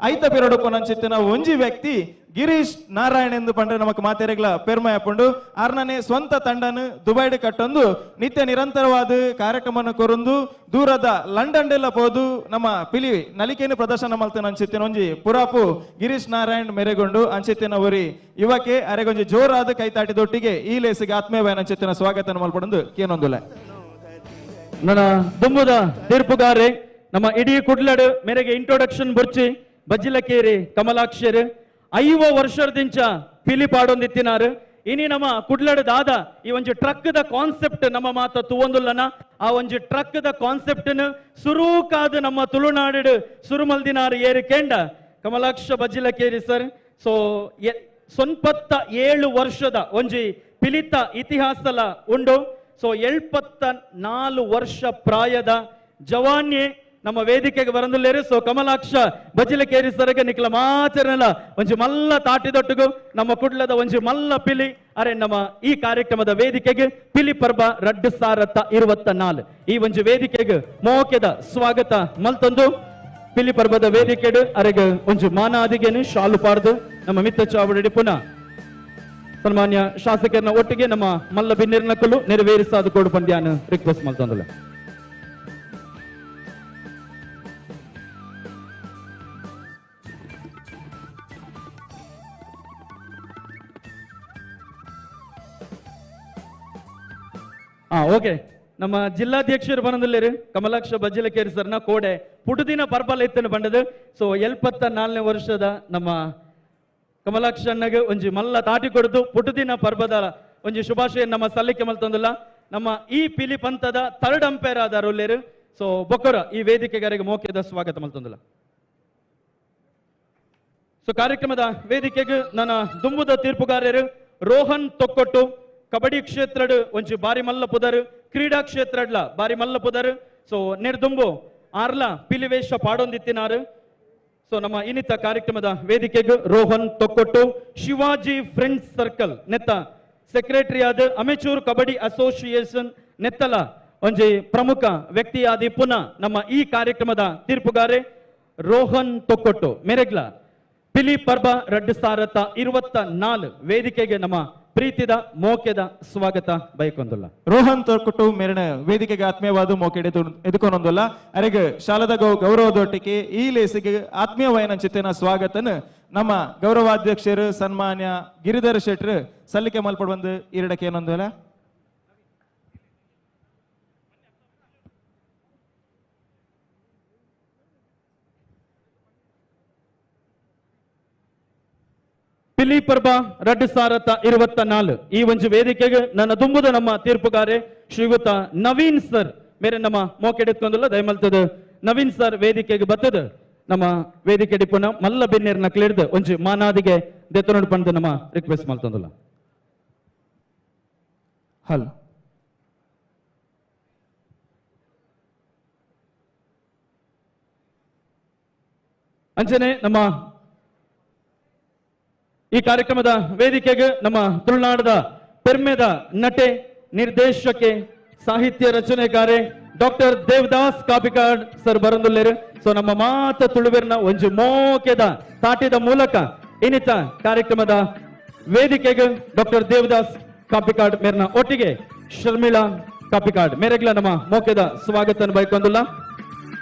ಐತ ಪಿರೊಡುಪುನಂಚಿತ್ತಿನ ಒಂಜಿ ವ್ಯಕ್ತಿ ಗಿರೀಶ್ ನಾರಾಯಣ್ ಎಂದು ಪಂಡ್ರೆ ನಮಕ್ ಮಾತೆರೆಗ್ಲ ಪೆರ್ಮೆ ಆಪುಂಡು. ಆರ್ನನೆ ಸ್ವಂತ ತಂಡನು ದುಬೈಡ್ ಕಟ್ಟೊಂದು ನಿತ್ಯ ನಿರಂತರವಾದ ಕಾರ್ಯಕ್ರಮವನ್ನು ಕೊರೊಂದು ದೂರದ ಲಂಡನ್ ಎಲ್ಲ ಪೋದು ನಮ್ಮ ಪಿಲಿ ನಲಿಕೆಯನ್ನು ಪ್ರದರ್ಶನ ಮಲ್ತನ ಅಂಚಿತ್ತಿನ ಒಂಜಿ ಪುರಾಪು ಗಿರೀಶ್ ನಾರಾಯಣ್ ಮೆರೆಗೊಂಡು ಅಂಚಿತ್ತಿನ ಒರಿ ಯುವಕೆ ಅರೆಗೊಂಜಿ ಜೋರಾದ ಕೈತಾಟಿದೊಟ್ಟಿಗೆ ಈ ಲೇಸಿಗೆ ಆತ್ಮೀಯವಾದ ಅಂಚಿತ್ತಿನ ಸ್ವಾಗತ ಮಲ್ಪಡೊಂದು ಕೇನೊಂದುಲೆ. ನನ್ನ ದುಮ್ಮದ ತೀರ್ಪುಗಾರೆ ನಮ್ಮ ಇಡೀ ಕುಡ್ಲಡು ಮೇರೆಗೆ ಇಂಟ್ರೊಡಕ್ಷನ್ ಬುರ್ಚಿ ಬಜ್ಜಿಲಕೇರಿ ಕಮಲಾಕ್ಷರು 50 ವರ್ಷದಿಂಚ ಪಿಲಿ ಪಾಡೊಂದಿತ್ತಿನಾರು. ಇನಿ ನಮ್ಮ ಕುಡ್ಲಡು ದಾದ ಈ ಒಂಜಿ truck the concept ನಮ್ಮ ಮಾತ ತುವಂದುಲ್ಲನ ಆ ಒಂಜಿ truck the concept ಸುರೂಕಾದ ನಮ್ಮ ತುಳುನಾಡು ಸುರುಮಲ್ದಿನಾರು ಏರು ಕೇಂಡ ಕಮಲಾಕ್ಷ ಬಜ್ಜಿಲಕೇರಿ ಸರ್. ಸೊ 97 ವರ್ಷದ ಒಂಜಿ ಪಿಲಿತ ಇತಿಹಾಸಲ ಉಂಡು. ಸೊ 74 ವರ್ಷ ಪ್ರಾಯದ ಜವಾನ್ಯೆ ನಮ್ಮ ವೇದಿಕೆಗೆ ಬರಂದುಲ್ಲೇರು. ಸೊ ಕಮಲಾಕ್ಷ ಬಜ್ಜಿಲಕೇರಿ ಸರ್ಗೆ ನಿಕ್ಲ ಮಾಚರನಲ ಒಂಜಿ ಮಲ್ಲ ತಾಟಿದೊಟ್ಟಿಗೂ ನಮ್ಮ ಕುಡ್ಲದ ಒಂಜಿ ಮಲ್ಲ ಪಿಲಿ ಅರೆ ನಮ್ಮ ಈ ಕಾರ್ಯಕ್ರಮದ ವೇದಿಕೆಗೆ ಪಿಲಿ ಪರ್ಬ 2024 ಈ ಒಂಜಿ ವೇದಿಕೆಗೆ ಮೋಕೆದ ಸ್ವಾಗತ ಮಲ್ತೊಂದು ಪಿಲಿ ಪರ್ಬದ ವೇದಿಕೆಡು ಅರೆಗೆ ಒಂಜಿ ಮಾನಾದಿಗೆನು ಶಾಲು ಪಾರ್ದು ನಮ್ಮ ಮಿತ್ತ ಚಾವಡಿ ಪುನಃ ಸನ್ಮಾನ್ಯ ಶಾಸಕರನ್ನ ಒಟ್ಟಿಗೆ ನಮ್ಮ ಮಲ್ಲ ಬಿನ್ನಿರ್ನಕಲು ನೆರವೇರಿಸಾದ ಕೋಡು ಪಂದ್ಯಾನ ರಿಕ್ವೆಸ್ಟ್ ಮಲ್ತೊಂದುಲ್ಲ. ಓಕೆ, ನಮ್ಮ ಜಿಲ್ಲಾಧ್ಯಕ್ಷರು ಬನದಲ್ಲಿರು ಕಮಲಾಕ್ಷ ಬಜ್ಜಿಲಕೇರಿ ಸರ್ನ ಕೋಡೆ ಪುಟುದಿನ ಪರ್ಬಲ ಇತ್ತನ್ನು ಬಂಡದು. ಸೊ 74ನೇ ವರ್ಷದ ನಮ್ಮ ಕಮಲಾಕ್ಷ ಅಣ್ಣಗೆ ಒಂಜಿ ಮಲ್ಲ ತಾಟಿ ಕೊಡುದು ಪುಟುದಿನ ಪರ್ಬದ ಒಂಜಿ ಶುಭಾಶಯ ನಮ್ಮ ಸಲ್ಲಿಕೆ ಮಲ್ತೊಂದುಲ್ಲ. ನಮ್ಮ ಈ ಪಿಲಿ ಪಂಥದ ಥರ್ಡ್ ಅಂಪೈರ್ ಆದ ರುಲ್ಲೇರು. ಸೊ ಬೊಕ್ಕರ ಈ ವೇದಿಕೆಗಾರಿಗೆ ಮೋಕೆದ ಸ್ವಾಗತ ಮಲ್ತೊಂದುಲ್ಲ. ಸೊ ಕಾರ್ಯಕ್ರಮದ ವೇದಿಕೆಗೆ ನನ್ನ ದುಂಬುದ ತೀರ್ಪುಗಾರರು ರೋಹನ್ ತೊಕ್ಕೊಟ್ಟು ಕಬಡ್ಡಿ ಕ್ಷೇತ್ರಡ್ ಒಂಜಿ ಬಾರಿ ಮಲ್ಲ ಪುದರು, ಕ್ರೀಡಾ ಕ್ಷೇತ್ರಡ್ಲ ಬಾರಿ ಮಲ್ಲ ಪುದರು. ಸೊ ನಿರ್ದುಂಬು ಆರ್ಲ ಪಿಲಿವೇಶ ಪಾಡೊಂದಿತ್ತಿನಾರು. ಸೊ ನಮ್ಮ ಇನ್ನಿತ ಕಾರ್ಯಕ್ರಮದ ವೇದಿಕೆಗೆ ರೋಹನ್ ತೊಕ್ಕೊಟ್ಟು ಶಿವಾಜಿ ಫ್ರೆಂಡ್ಸ್ ಸರ್ಕಲ್ ನೆತ್ತ ಸೆಕ್ರೆಟರಿ ಆದ ಅಮೆಚೂರ್ ಕಬಡ್ಡಿ ಅಸೋಸಿಯೇಷನ್ ನೆತ್ತಲ ಒಂಜಿ ಪ್ರಮುಖ ವ್ಯಕ್ತಿಯಾದಿ ಪುನಃ ನಮ್ಮ ಈ ಕಾರ್ಯಕ್ರಮದ ತೀರ್ಪುಗಾರೆ ರೋಹನ್ ತೊಕ್ಕೊಟ್ಟು ಮೆರೆಗ್ಲ ಪಿಲಿ ಪರ್ಬ 2024 ವೇದಿಕೆಗೆ ನಮ್ಮ ಪ್ರೀತಿದ ಮೋಕೆದ ಸ್ವಾಗತ ಬೈಕೊಂದುಲ್ಲ. ರೋಹನ್ ತೊಕ್ಕೊಟ್ಟು ಮೇರಿನ ವೇದಿಕೆಗೆ ಆತ್ಮೀಯವಾದ ಮೋಕೆಡೆ ಎದುಕೊಂದೊಲ್ಲ ಅರೆಗೆ ಶಾಲದ ಗೌರವದೊಟ್ಟಿಗೆ ಈ ಲೇಸಿಗೆ ಆತ್ಮೀಯವಾಯನ ಚಿತ್ತಿನ ಸ್ವಾಗತನ ನಮ್ಮ ಗೌರವಾಧ್ಯಕ್ಷರು ಸನ್ಮಾನ್ಯ ಗಿರಿಧರ ಶೆಟ್ರು ಸಲ್ಲಿಕೆ ಮಲ್ಪಡ್ ಬಂದು ಈರಡಕ್ಕೆ ಏನೊಂದಲ್ಲ. ಪಿಲಿ ಪರ್ಬ 2024 ಈ ಒಂಜಿ ವೇದಿಕೆಗೆ ನನ್ನ ದುಂಬುದ ನಮ್ಮ ತೀರ್ಪುಗಾರೆ ಶ್ರೀಯುತ ನವೀನ್ ಸರ್ ಮೇರೆ ನಮ್ಮ ಮೋಕೆಡೆತ್ಕೊಂದಲ್ಲ ದಯಮಲ್ತದ ನವೀನ್ ಸರ್ ವೇದಿಕೆಗೆ ಬತ್ತದ ನಮ್ಮ ವೇದಿಕೆ ಡಿಪುನ ಮಲ್ಲ ಬೆನ್ನೇರ್ನ ಕ್ಲಿರ್ದು ಒಂಜಿ ಮಾನಾದಿಗೆ ದೆತ್ತನೋಡು ಪಂದು ನಮ್ಮ ರಿಕ್ವೆಸ್ಟ್ ಮಲ್ತೊಂದುಲ್ಲ. ಹಲೋ ಅಂಚನೆ ನಮ್ಮ ಈ ಕಾರ್ಯಕ್ರಮದ ವೇದಿಕೆಗೆ ನಮ್ಮ ತುಳುನಾಡದ ಪೆರ್ಮೆದ ನಟೆ ನಿರ್ದೇಶಕೆ ಸಾಹಿತ್ಯ ರಚನೆಕಾರೆ ಡಾಕ್ಟರ್ ದೇವದಾಸ್ ಕಾಪಿಕಾಡ್ ಸರ್ ಬರಂದುಲ್ಲೇರು. ಸೊ ನಮ್ಮ ಮಾತ ತುಳುವೆರ್ನ ಒಂಜಿ ಮೋಕೆದ ತಾಟಿದ ಮೂಲಕ ಇನ್ನಿತ ಕಾರ್ಯಕ್ರಮದ ವೇದಿಕೆಗೆ ಡಾಕ್ಟರ್ ದೇವದಾಸ್ ಕಾಪಿಕಾಡ್ ಮೇರ್ನ ಒಟ್ಟಿಗೆ ಶರ್ಮಿಳಾ ಕಾಪಿಕಾಡ್ ಮೇರೆಗ್ಲ ನಮ್ಮ ಮೋಕೆದ ಸ್ವಾಗತ ಬೈಕೊಂದುಲ್ಲ.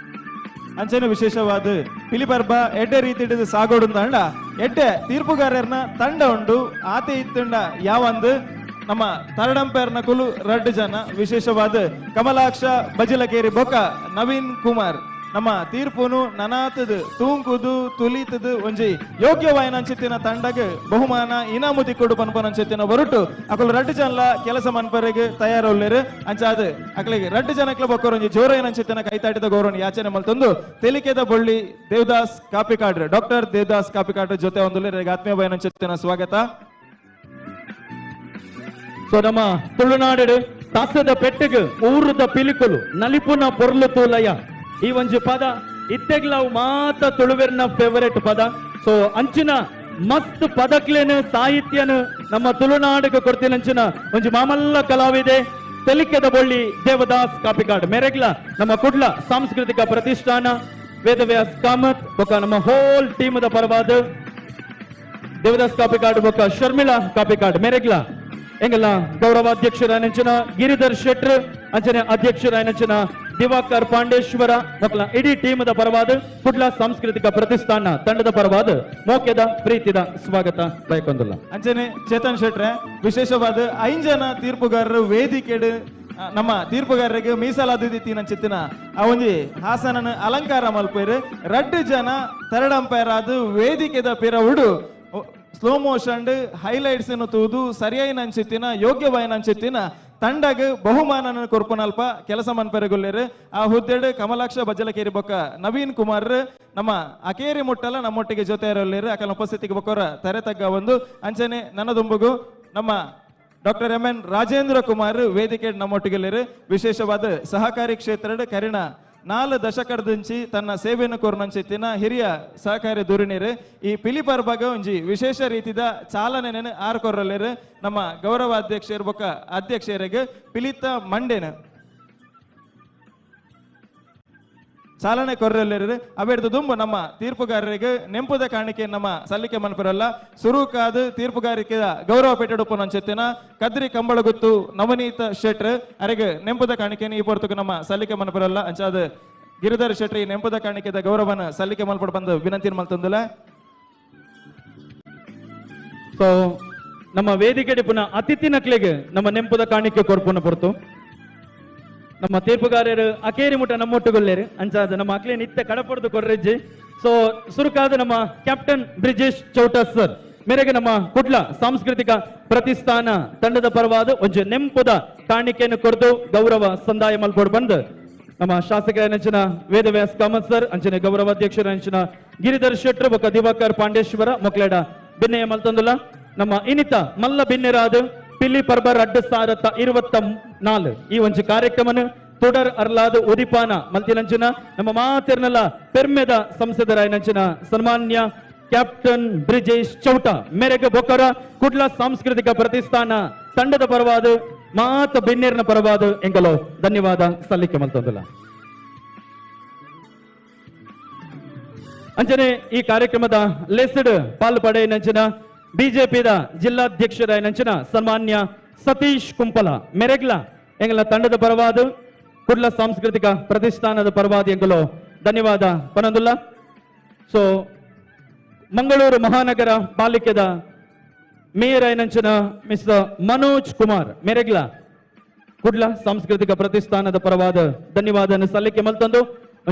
ಅಂಚನೆ ವಿಶೇಷವಾದ ಪಿಲಿಪರ್ಬ ಎಡ್ಡೆ ರೀತಿ ಸಾಗೋಡು ತಂಡ ಎಡ್ಡೆ ತೀರ್ಪುಗಾರರ್ನ ತಂಡ ಉಂಡು ಆತೆ ಇತ್ತಂಡ ಯಾವಂದು ನಮ್ಮ ತರಡಂಪೇರ್ನ ಕುಲು 2 ಜನ ವಿಶೇಷವಾದ ಕಮಲಾಕ್ಷ ಬಜಿಲಕೇರಿ ಬೊಕ್ಕ ನವೀನ್ ಕುಮಾರ್ ನಮ್ಮ ತೀರ್ಪುನು ನನಾತದು ತೂಂಕುದು ತುಲಿತದು ಒಂಜಿ ಯೋಗ್ಯವಾಯಿನ ಅಂಚಿತ್ತಿನ ತಂಡಗ್ ಬಹುಮಾನ ಇನಾಮು ತಿಕ್ಕೊಡು ಪನ್ಪನ ಅಂಚಿತ್ತಿನ ಹೊರಟು ಅಕುಲು 2 ಜನಲ ಕೆಲಸ ಮನ್ಪರೆಗ್ ತಯಾರೊಲ್ಲೇರು ಅಂಚಾದ ಅಕಲಿಗೆ 2 ಜನಕ್ಲ ಬೊಕ್ಕರು ಒಂಜಿ ಜೋರೈನ ಅಂಚಿತ್ತಿನ ಕೈತಾಟಿದ ಗೌರವನ ಯಾಚನೆ ಮಲ್ತೊಂದು ತೆಲಿಕೆದ ಬೊಳ್ಳಿ ದೇವದಾಸ್ ಕಾಪಿಕಾಡ್ರು ಡಾಕ್ಟರ್ ದೇವದಾಸ್ ಕಾಪಿಕಾಡ್ರ ಜೊತೆ ಒಂದು ಆತ್ಮೀಯವಾಯಿನ ಅಂಚಿತ್ತಿನ ಸ್ವಾಗತ. ಸೊ ನಮ್ಮ ತುಳುನಾಡು ತಾಸದ ಪೆಟ್ಟಿಗೆ ಊರದ ಪಿಲಿಕುಲು ನಲಿಪುನ ಪೊರ್ಲು ತೂಲಯ ಈ ಒಂಜಿ ಪದ ಇತ್ತೆಗ್ಲಾವು ಮಾತ ತುಳುವೆರ್ನ ಫೇವರೇಟ್ ಪದ. ಸೊ ಅಂಚಿನ ಮಸ್ತ್ ಪದಕ್ಲೇನು ಸಾಹಿತ್ಯನು ನಮ್ಮ ತುಳುನಾಡಿಗೆ ಕೊಡ್ತಿನಂಚಿನ ಒಂಜಿ ಮಾಮಲ್ಲ ಕಲಾವಿದೆ ತೆಲಿಕೆದ ಬೊಳ್ಳಿ ದೇವದಾಸ್ ಕಾಪಿಕಾಡ್ ಮೆರೆಗ್ಲ ನಮ್ಮ ಕುಡ್ಲ ಸಾಂಸ್ಕೃತಿಕ ಪ್ರತಿಷ್ಠಾನ ವೇದವ್ಯಾಸ್ ಕಾಮತ್ ಬೊಕ ನಮ್ಮ ಹೋಲ್ ಟೀಮದ ಪರವಾದ ದೇವದಾಸ್ ಕಾಪಿಕಾಡ್ ಬೊಕ ಶರ್ಮಿಳಾ ಕಾಪಿಕಾಡ್ ಮೆರೆಗ್ಲ ಎಂಗಲ್ಲ ಗೌರವಾಧ್ಯಕ್ಷರಾಯನಂಚಿನ ಗಿರಿಧರ್ ಶೆಟ್ರ್ ಅಂಚನೆ ಅಧ್ಯಕ್ಷರಾಯನಂಚಿನ ದಿವಾಕರ್ ಪಾಂಡೇಶ್ವರ ಮಕ್ಕಳ ಇಡೀ ಟೀಮದ ಪರವಾದ ಕುಡ್ಲ ಸಾಂಸ್ಕೃತಿಕ ಪ್ರತಿಷ್ಠಾನ ತಂಡದ ಪರವಾದ ಮೋಕೆದ ಪ್ರೀತಿದ ಸ್ವಾಗತ ಬಯಕೊಂದಿಲ್ಲ. ಅಂಚನೆ ಚೇತನ್ ಶೆಟ್ರೆ ವಿಶೇಷವಾದ 5 ಜನ ತೀರ್ಪುಗಾರರು ವೇದಿಕೆಡು ನಮ್ಮ ತೀರ್ಪುಗಾರರಿಗೆ ಮೀಸಲಾದಿತಿ ನಂಚಿತ್ತಿನ ಆ ಒಂಜಿ ಹಾಸನನ ಅಲಂಕಾರ ಮಲ್ಪೇರು 2 ಜನ ಥರ್ಡ್ ಅಂಪೈರ್ ಆದ ವೇದಿಕೆದ ಪಿರವುಡು slow motion highlights ತೂದು ಸರಿಯಾയി ನಂಚಿತ್ತಿನ ಯೋಗ್ಯವಾಯಿ ನಂಚಿತ್ತಿನ ತಂಡಗ್ ಬಹುಮಾನನ ಕೊರ್ಪುನಲ್ಪ ಕೆಲಸ ಮನ್ಪೆರಗುಲ್ಲೇರು. ಆ ಹುದ್ದೆಡು ಕಮಲಾಕ್ಷ ಬಜ್ಜಲಕೇರಿ ಬೊಕ್ಕ ನವೀನ್ ಕುಮಾರ್ ನಮ್ಮ ಅಕೇರಿ ಮುಟ್ಟಲ ನಮ್ಮೊಟ್ಟಿಗೆ ಜೊತೆ ಇರಲ್ಲೇರು. ಅಕಲ ಉಪಸ್ಥಿತಿಗೆ ಬೊಕ್ಕೋರ ತರೆ ತಗ್ಗ ಒಂದು ಅಂಚನೆ ನನ್ನದುಂಬುಗು ನಮ್ಮ doctor M N Rajendra Kumar ವೇದಿಕೆ ನಮ್ಮೊಟ್ಟಿಗೆಲ್ಲೇರು. ವಿಶೇಷವಾದ ಸಹಕಾರಿ ಕ್ಷೇತ್ರದ ಕರಿಣ 4 ದಶಕದಂಚಿ ತನ್ನ ಸೇವೆಯನ್ನು ಕೋರ್ನಂಚಿತ್ತಿನ ಹಿರಿಯ ಸಹಕಾರಿ ಧುರೀಣರು ಈ ಪಿಲಿಪರ್ ಬಗ್ಗೆ ಒಂಜಿ ವಿಶೇಷ ರೀತಿಯ ಚಾಲನೆಯನ್ನು ಆರ್ಕೊರಲೇರು. ನಮ್ಮ ಗೌರವ ಅಧ್ಯಕ್ಷರು ಬೊಕ್ಕ ಅಧ್ಯಕ್ಷರಿಗೆ ಪಿಲಿತ ಮಂಡೇನ ಚಾಲನೆ ಕೊರಲೇರು. ಅವೆಡ್ದು ದುಂಬು ನಮ್ಮ ತೀರ್ಪುಗಾರರಿಗೆ ನೆಂಪುದ ಕಾಣಿಕೆ ನಮ್ಮ ಸಲ್ಲಿಕೆ ಮನ್ಪರಲ್ಲ. ಸುರುಕಾದ ತೀರ್ಪುಗಾರಿಕೆಯ ಗೌರವ ಪೇಟೆಡುಪ್ಪು ನಂಚೆತ್ತಿನ ಕದ್ರಿ ಕಂಬಳಗುತ್ತು ನವನೀತ ಶೆಟ್ರ್ ಅರೆಗೆ ನೆಂಪುದ ಕಾಣಿಕೆಯನ್ನು ಈ ಪೊರ್ತುಕು ನಮ್ಮ ಸಲ್ಲಿಕೆ ಮನ್ಪರಲ್ಲ. ಅಂಚಾದ ಗಿರಿಧರ್ ಶೆಟ್ರಿ ನೆಂಪುದ ಕಾಣಿಕೆದ ಗೌರವನ ಸಲ್ಲಿಕೆ ಮಲ್ಪಡ್ ಬಂದು ವಿನಂತಿ ಮಲ್ತಂದುಲ. ಸೊ ನಮ್ಮ ವೇದಿಕೆ ಪುನಃ ಅತಿಥಿ ನಕ್ಲೆಗೆ ನಮ್ಮ ನೆಂಪುದ ಕಾಣಿಕೆ ಕೊರ್ಪುನ ಪೊರ್ತು ನಮ್ಮ ತೀರ್ಪುಗಾರರು ಅಕೇರಿ ಮುಟ್ಟ ನಮ್ಮೊಟ್ಟುಗೊಲ್ಲೇರು ಅಂಚಾದ ನಮ್ಮ ಅಕ್ಲೆ ನಿತ್ಯ ಕಡಪೊಡ್ದು ಕೊರ್ರೆಜ್ಜಿ. ಸೊ ಸುರುಕಾದ ನಮ್ಮ ಕ್ಯಾಪ್ಟನ್ ಬ್ರಿಜೇಶ್ ಚೌಟ ಸರ್ ಮೇರೆಗೆ ನಮ್ಮ ಕುಡ್ಲ ಸಾಂಸ್ಕೃತಿಕ ಪ್ರತಿಷ್ಠಾನ ತಂಡದ ಪರವಾದ ಒಂಜಿ ನೆಂಪುದ ಕಾಣಿಕೆಯನ್ನು ಕೊರ್ದು ಗೌರವ ಸಂದಾಯ ಮಲ್ಪೊಡು ಬಂದು ನಮ್ಮ ಶಾಸಕರ ನೆಂಚಿನ ವೇದವ್ಯಾಸ್ ಕಾಮತ್ ಸರ್ ಅಂಚನೆ ಗೌರವಾಧ್ಯಕ್ಷರ ನೆಂಚಿನ ಗಿರಿಧರ್ ಶೆಟ್ರು ಬೊಕ್ಕ ದಿವಾಕರ್ ಪಾಂಡೇಶ್ವರ ಮೊಕ್ಲೇಡ ಬಿನ್ನೆಯ ಮಲ್ತಂದುಲ. ನಮ್ಮ ಇನಿತ ಮಲ್ಲ ಬಿನ್ನೆರಾದ ಪಿಲ್ಲಿ ಪರ್ಬರ್ 2024 ಈ ಒಂಜಿ ಕಾರ್ಯಕ್ರಮನ ತುಡರ್ ಅರ್ಲಾದ ಉದಿಪಾನ ಮಲ್ತಿನಂಚಿನ ನಮ್ಮ ಮಾತಿರ್ನಲ್ಲ ಪೆರ್ಮೆದ ಸಂಸದರಾಯನಂಚಿನ ಸನ್ಮಾನ್ಯ ಕ್ಯಾಪ್ಟನ್ ಬ್ರಿಜೇಶ್ ಚೌಟ ಮೇರೆಗೆ ಬೊಕ್ಕರ ಕುಡ್ಲ ಸಾಂಸ್ಕೃತಿಕ ಪ್ರತಿಷ್ಠಾನ ತಂಡದ ಪರವಾದ ಮಾತ ಬೆನ್ನೇರ್ನ ಪರವಾದ ಎಂಗಲೋ ಧನ್ಯವಾದ ಸಲ್ಲಿಕೆ ಮಲ್ತಂದುಲ. ಅಂಚನೆ ಈ ಕಾರ್ಯಕ್ರಮದ ಲೆಸ್ಡ್ ಪಾಲು ಪಡೆಯನಂಚಿನ ಬಿಜೆಪಿದ ಜಿಲ್ಲಾಧ್ಯಕ್ಷರಾಯನಂಚಿನ ಸನ್ಮಾನ್ಯ ಸತೀಶ್ ಕುಂಪಲ ಮೆರೆಗ್ಲ ಎಂಗಲ ತಂಡದ ಪರವಾದ ಕುಡ್ಲ ಸಾಂಸ್ಕೃತಿಕ ಪ್ರತಿಷ್ಠಾನದ ಪರವಾದ ಎಂಗಲೋ ಧನ್ಯವಾದ ಪನಂದುಲ್ಲ. ಸೊ ಮಂಗಳೂರು ಮಹಾನಗರ ಪಾಲಿಕೆದ ಮೇಯರ್ ಆಯನಂಚಿನ ಮಿಸ್ಟರ್ ಮನೋಜ್ ಕುಮಾರ್ ಮೆರೆಗ್ಲ ಕುಡ್ಲ ಸಾಂಸ್ಕೃತಿಕ ಪ್ರತಿಷ್ಠಾನದ ಪರವಾದ ಧನ್ಯವಾದ ಸಲ್ಲಿಕೆ ಮಲ್ತಂದು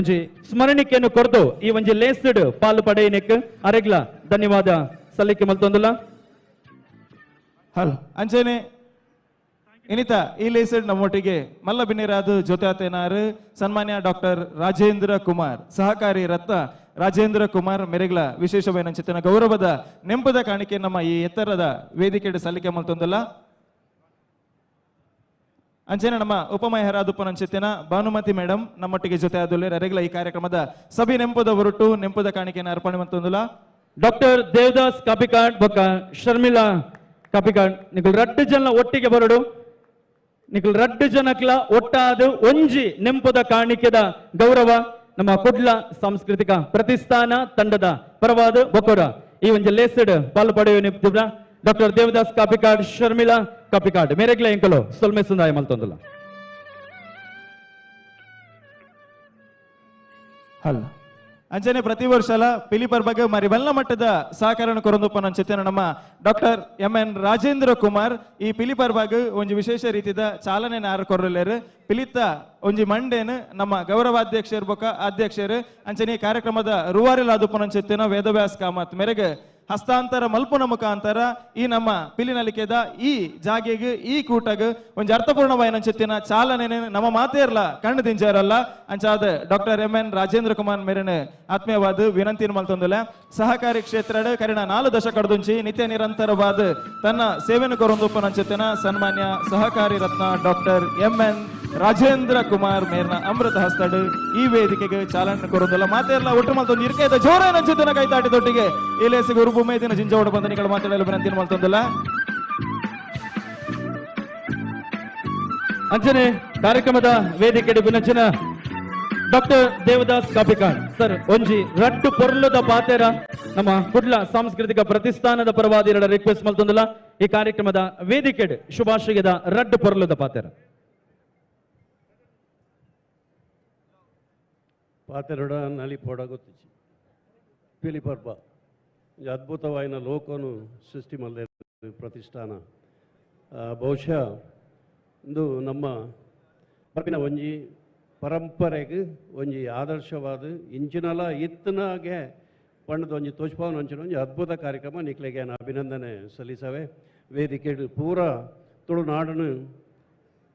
ಒಂಜಿ ಸ್ಮರಣಿಕೆಯನ್ನು ಕೊರ್ದು ಈ ಒಂಜಿ ಲೇಸ್ಡ್ ಪಾಲು ಪಡೆಯನೆಕ್ ಅರೆಗ್ಲ ಧನ್ಯವಾದ ಸಲ್ಲಿಕೆ ಮಲ್ತೊಂದುಲ್ಲ. ಹಲೋ ಅಂಚನೆ ಇನಿತ ಈ ಲೇಸಡ್ ನಮ್ಮೊಟ್ಟಿಗೆ ಮಲ್ಲ ಬಿನ್ನಿರಾದ ಜೊತೆ ಸನ್ಮಾನ್ಯ ಡಾಕ್ಟರ್ ರಾಜೇಂದ್ರ ಕುಮಾರ್ ಸಹಕಾರಿ ರತ್ನ ರಾಜೇಂದ್ರ ಕುಮಾರ್ ಮೆರೆಗ್ಲ ವಿಶೇಷವೇನಂಚಿತನ ಗೌರವದ ನೆಂಪದ ಕಾಣಿಕೆ ನಮ್ಮ ಈ ಎತ್ತರದ ವೇದಿಕೆ ಸಲ್ಲಿಕೆ ಮಲ್ತೊಂದಲ್ಲ. ಅಂಚನೆ ನಮ್ಮ ಉಪಮಯರಾದುಪ್ಪನಂಚಿತ್ತಿನ ಭಾನುಮತಿ ಮೇಡಮ್ ನಮ್ಮೊಟ್ಟಿಗೆ ಜೊತೆ ಆದುಲ್ಲೆ ಅರೆಗ್ಲ ಈ ಕಾರ್ಯಕ್ರಮದ ಸಭೆ ನೆಂಪದ ಹೊರಟು ನೆಂಪದ ಕಾಣಿಕೆಯನ್ನು ಅರ್ಪಣೆ ಮಲ್ತೊಂದುಲ್ಲ. ಡಾಕ್ಟರ್ ದೇವದಾಸ್ ಕಾಪಿಕಾಡ್ ಬೊಕ್ಕ ಶರ್ಮಿಳಾ ಕಾಪಿಕಾಡ್ ನಿಕುಲ್ ರಡ್ಡು ಜನ ಒಟ್ಟಿಗೆ ಬರಡು ನಿಕುಲ್ ರಡ್ಡು ಜನಕ್ಲ ಒಟ್ಟಾದ ಒಂಜಿ ನೆಂಪುದ ಕಾಣಿಕೆದ ಗೌರವ ನಮ್ಮ ಕುಡ್ಲ ಸಾಂಸ್ಕೃತಿಕ ಪ್ರತಿಷ್ಠಾನ ತಂಡದ ಪರವಾದ ಬೊಕ್ಕೋರ ಈ ಒಂಜಿ ಲೇಸಡ್ ಪಾಲು ಪಡೆಯುವ ಡಾಕ್ಟರ್ ದೇವದಾಸ್ ಕಾಪಿಕಾಡ್ ಶರ್ಮಿಳಾ ಕಾಪಿಕಾಡ್ ಮೇರೆಗ್ಲ ಎಂಕಲೋ ಸೊಲ್ಮೆ ಸಂದಾಯ ಮಲ್ತೊಂದುಲ್ಲ. ಹಲೋ ಅಂಚನೆ ಪ್ರತಿ ವರ್ಷಲ ಪಿಲಿಪರ್ ಬಗ್ಗೆ ಮರಿ ಬಲ್ಲ ಮಟ್ಟದ ಸಹಕಾರ ಕೊರೊಂದುಪ್ಪನ ನಮ್ಮ doctor M N Rajendra Kumar ಈ ಪಿಲಿಪರ್ ಬಗ್ಗೆ ಒಂಜಿ ವಿಶೇಷ ರೀತಿಯ ಚಾಲನೆ ಆರು ಕೊರಲೇರು. ಪಿಲಿತ ಒಂಜಿ ಮಂಡೇನು ನಮ್ಮ ಗೌರವಾಧ್ಯಕ್ಷರು ಬೊಕ್ಕ ಅಧ್ಯಕ್ಷರು ಅಂಚನೆ ಈ ಕಾರ್ಯಕ್ರಮದ ರೂವಾರಿಲಾದುಪ್ಪನಂಚಿತ್ತಿನ ವೇದವ್ಯಾಸ್ ಕಾಮತ್ ಮೇರೆಗೆ ಹಸ್ತಾಂತರ ಮಲ್ಪುನ ಮುಖಾಂತರ ಈ ನಮ್ಮ ಪಿಲಿನಲಿಕೆದ ಈ ಜಾಗೆಗೆ ಈ ಕೂಟಗ್ ಒಂಜಿ ಅರ್ಥಪೂರ್ಣವಾಯಿನಂಚಿತ್ತಿನ ಚಾಲನೆ ನಮ್ಮ ಮಾತೇ ಇರಲ್ಲ ಕಣ್ಣು ದಿಂಜಾರಲ್ಲ. ಅಂಚಾದ doctor M N Rajendra Kumar ಮೇರೆನ ಆತ್ಮೀಯವಾದ ವಿನಂತಿ ಮಲ್ತೊಂದುಲ್ಲ. ಸಹಕಾರಿ ಕ್ಷೇತ್ರದ ಕರಿಣ 4 ದಶಕಡ್ದುಂಚಿ ನಿತ್ಯ ನಿರಂತರವಾದ ತನ್ನ ಸೇವೆಯನ್ನು ಕೊರೊಂದುಪ್ಪನಂಚಿತ್ತಿನ ಸನ್ಮಾನ್ಯ ಸಹಕಾರಿ ರತ್ನ doctor M N Rajendra Kumar ಮೇರ್ನ ಅಮೃತ ಹಸ್ತಡು ಈ ವೇದಿಕೆಗೆ ಚಾಲನೆ ಕೊರೊಂದುಲ್ಲ. ಮಾತೆರ್ಲ ಒಟ್ಟು ಮಲ್ತೊಂದು ಇರ್ಕೈದ ಜೋರೇನ ಚಿತ್ತನ ಕೈತಾಟಿ ದೊಟ್ಟಿಗೆ ಈ ಲೇಸಿಗೆ ಉರುಬು ಮೇದಿನ ಜಿಂಜೋಡ ಬಂದ ನಿಕಲ್ ಮಾತಾಡಲು ವಿನಂತಿ ಮಲ್ತೊಂದುಲ್ಲ. ಅಂಚನೆ ಕಾರ್ಯಕ್ರಮದ ವೇದಿಕೆ ಬಿನಂಚಿನ ಡಾಕ್ಟರ್ ದೇವದಾಸ್ ಕಾಪಿಕಾಡ್ ಸರ್ ಒಂಜಿ ರಡ್ಡು ಪೊರ್ಲುದ ಪಾತೆರ ನಮ್ಮ ಕುಡ್ಲ ಸಾಂಸ್ಕೃತಿಕ ಪ್ರತಿಷ್ಠಾನದ ಪರವಾದಿ ರಿಕ್ವೆಸ್ಟ್ ಮಲ್ತೊಂದುಲ್ಲ. ಈ ಕಾರ್ಯಕ್ರಮದ ವೇದಿಕೆ ಶುಭಾಶಯದ ರಡ್ಡು ಪೊರ್ಲುದ ಪಾತೆರ ಪಾತೆರಡ ನಲಿಪೋಡ ಗೊತ್ತಿಚ್ಚಿ ಪಿಲಿ ಪರ್ಬ ಅದ್ಭುತವಾಯಿನ ಲೋಕನು ಸೃಷ್ಟಿ ಮಲ್ದೆ ಪ್ರತಿಷ್ಠಾನ ಬಹುಶಃ ಇಂದು ನಮ್ಮ ಪರ್ಪಿನ ಒಂಜಿ ಪರಂಪರೆಗೆ ಒಂಜಿ ಆದರ್ಶವಾದ ಇಂಚಿನಲ ಇತ್ತನಾಗೆ ಪಂಡದ ಒಂಜಿ ತೋಚ್ಪಾವನ ಒಂಚಿನ ಒಂಜಿ ಅದ್ಭುತ ಕಾರ್ಯಕ್ರಮ ನಿಕ್ಲೆಗೆ ಅಭಿನಂದನೆ ಸಲ್ಲಿಸವೆ. ವೇದಿಕೆ ಪೂರ ತುಳುನಾಡನ್ನು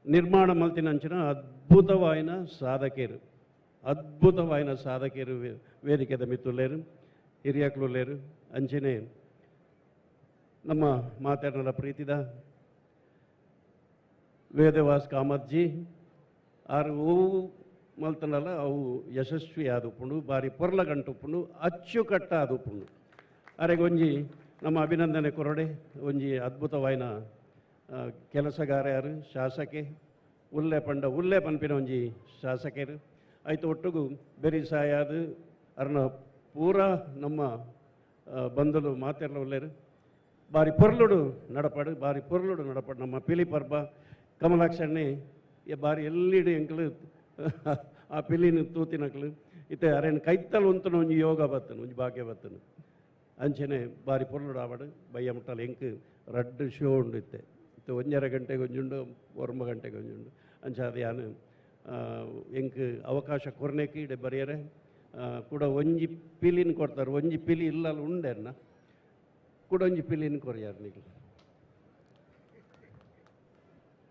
ನಿರ್ಮಾಣ ಮಲ್ತಿನಂಚಿನ ಅದ್ಭುತವಾಯಿನ ಸಾಧಕರು ಅದ್ಭುತವಾಯಿನ ಸಾಧಕರು ವೇದಿಕೆದ ಮಿತ್ತುಲ್ಲೇರು ಹಿರಿಯಕ್ಲುಲ್ಲೇರು. ಅಂಚನೆ ನಮ್ಮ ಮಾತಾಡನಲ ಪ್ರೀತಿದ ವೇದವಾಸ್ ಕಾಮತ್ಜಿ ಆರು ಹೂವು ಮಲ್ತನಲ್ಲ ಅವು ಯಶಸ್ವಿ ಆದುಪ್ಪುಂಡು ಬಾರಿ ಪೊರ್ಲ ಗಂಟುಪ್ಪುಂಡು ಅಚ್ಚುಕಟ್ಟ ಆದುಪ್ಪುಂಡು. ಅರೆಗೊಂಜಿ ನಮ್ಮ ಅಭಿನಂದನೆ ಕೊರಡೆ ಒಂಜಿ ಅದ್ಭುತವಾಯಿನ ಕೆಲಸಗಾರ್ಯಾರು ಶಾಸಕೆ ಉಲ್ಲೆ ಪಂಡ ಉಲ್ಲೆ ಪನ್ಪಿನ ಒಂಜಿ ಶಾಸಕರು ಆಯ್ತು ಒಟ್ಟುಗು ಬೆರಿ ಸಾಯಾದ ಅರ್ನ ಪೂರ ನಮ್ಮ ಬಂಧುಲು ಮಾತೆರ್ಲ ಉಲ್ಲೇರು ಬಾರಿ ಪೊರ್ಲುಡು ನಡಪಾಡು ಬಾರಿ ಪೊರ್ಲುಡು ನಡಪಾಡು ನಮ್ಮ ಪಿಲಿ ಪರ್ಬ ಕಮಲಾಕ್ಷಣ್ಣೆ ಬಾರಿ ಎಲ್ಲಿಡು ಎಂಕಲು ಆ ಪಿಲಿನ ತೂತಿನಕ್ಲು ಇತ್ತೆ ಅರೇನು ಕೈತಲ್ ಉಂತನ ಒಂಜಿ ಯೋಗ ಬತ್ತನು ಒಂಜಿ ಭಾಗ್ಯ ಬತ್ತನು ಅಂಚನೆ ಬಾರಿ ಪೊರ್ಲುಡು ಆವಡು ಬಯ್ಯ ಮುಟ್ಟಲ್ ಎಂಕ್ ರಡ್ಡು ಶೋ ಉಂಡು ಇತ್ತೆ ಇತ್ತೆ 1.5 ಗಂಟೆಗೆ ಒಂಜುಂಡು 9 ಗಂಟೆಗೆ ಒಂಜುಂಡು ಅಂಚ ಅದು ಯಾನು ಎಂಕ್ ಅವಕಾಶ ಕೊರ್ನೆಕ್ ಇಡೆ ಬರಿಯರೆ ಕೂಡ ಒಂಜಿ ಪಿಲಿನ ಕೊಡ್ತಾರೆ ಒಂಜಿ ಪಿಲಿ ಇಲ್ಲಲ್ಲ ಉಂಡೆನ್ನ ಕೂಡ ಒಂಜಿ ಪಿಲಿನ ಕೊರಿಯಾರು ನಿಕ್ಲು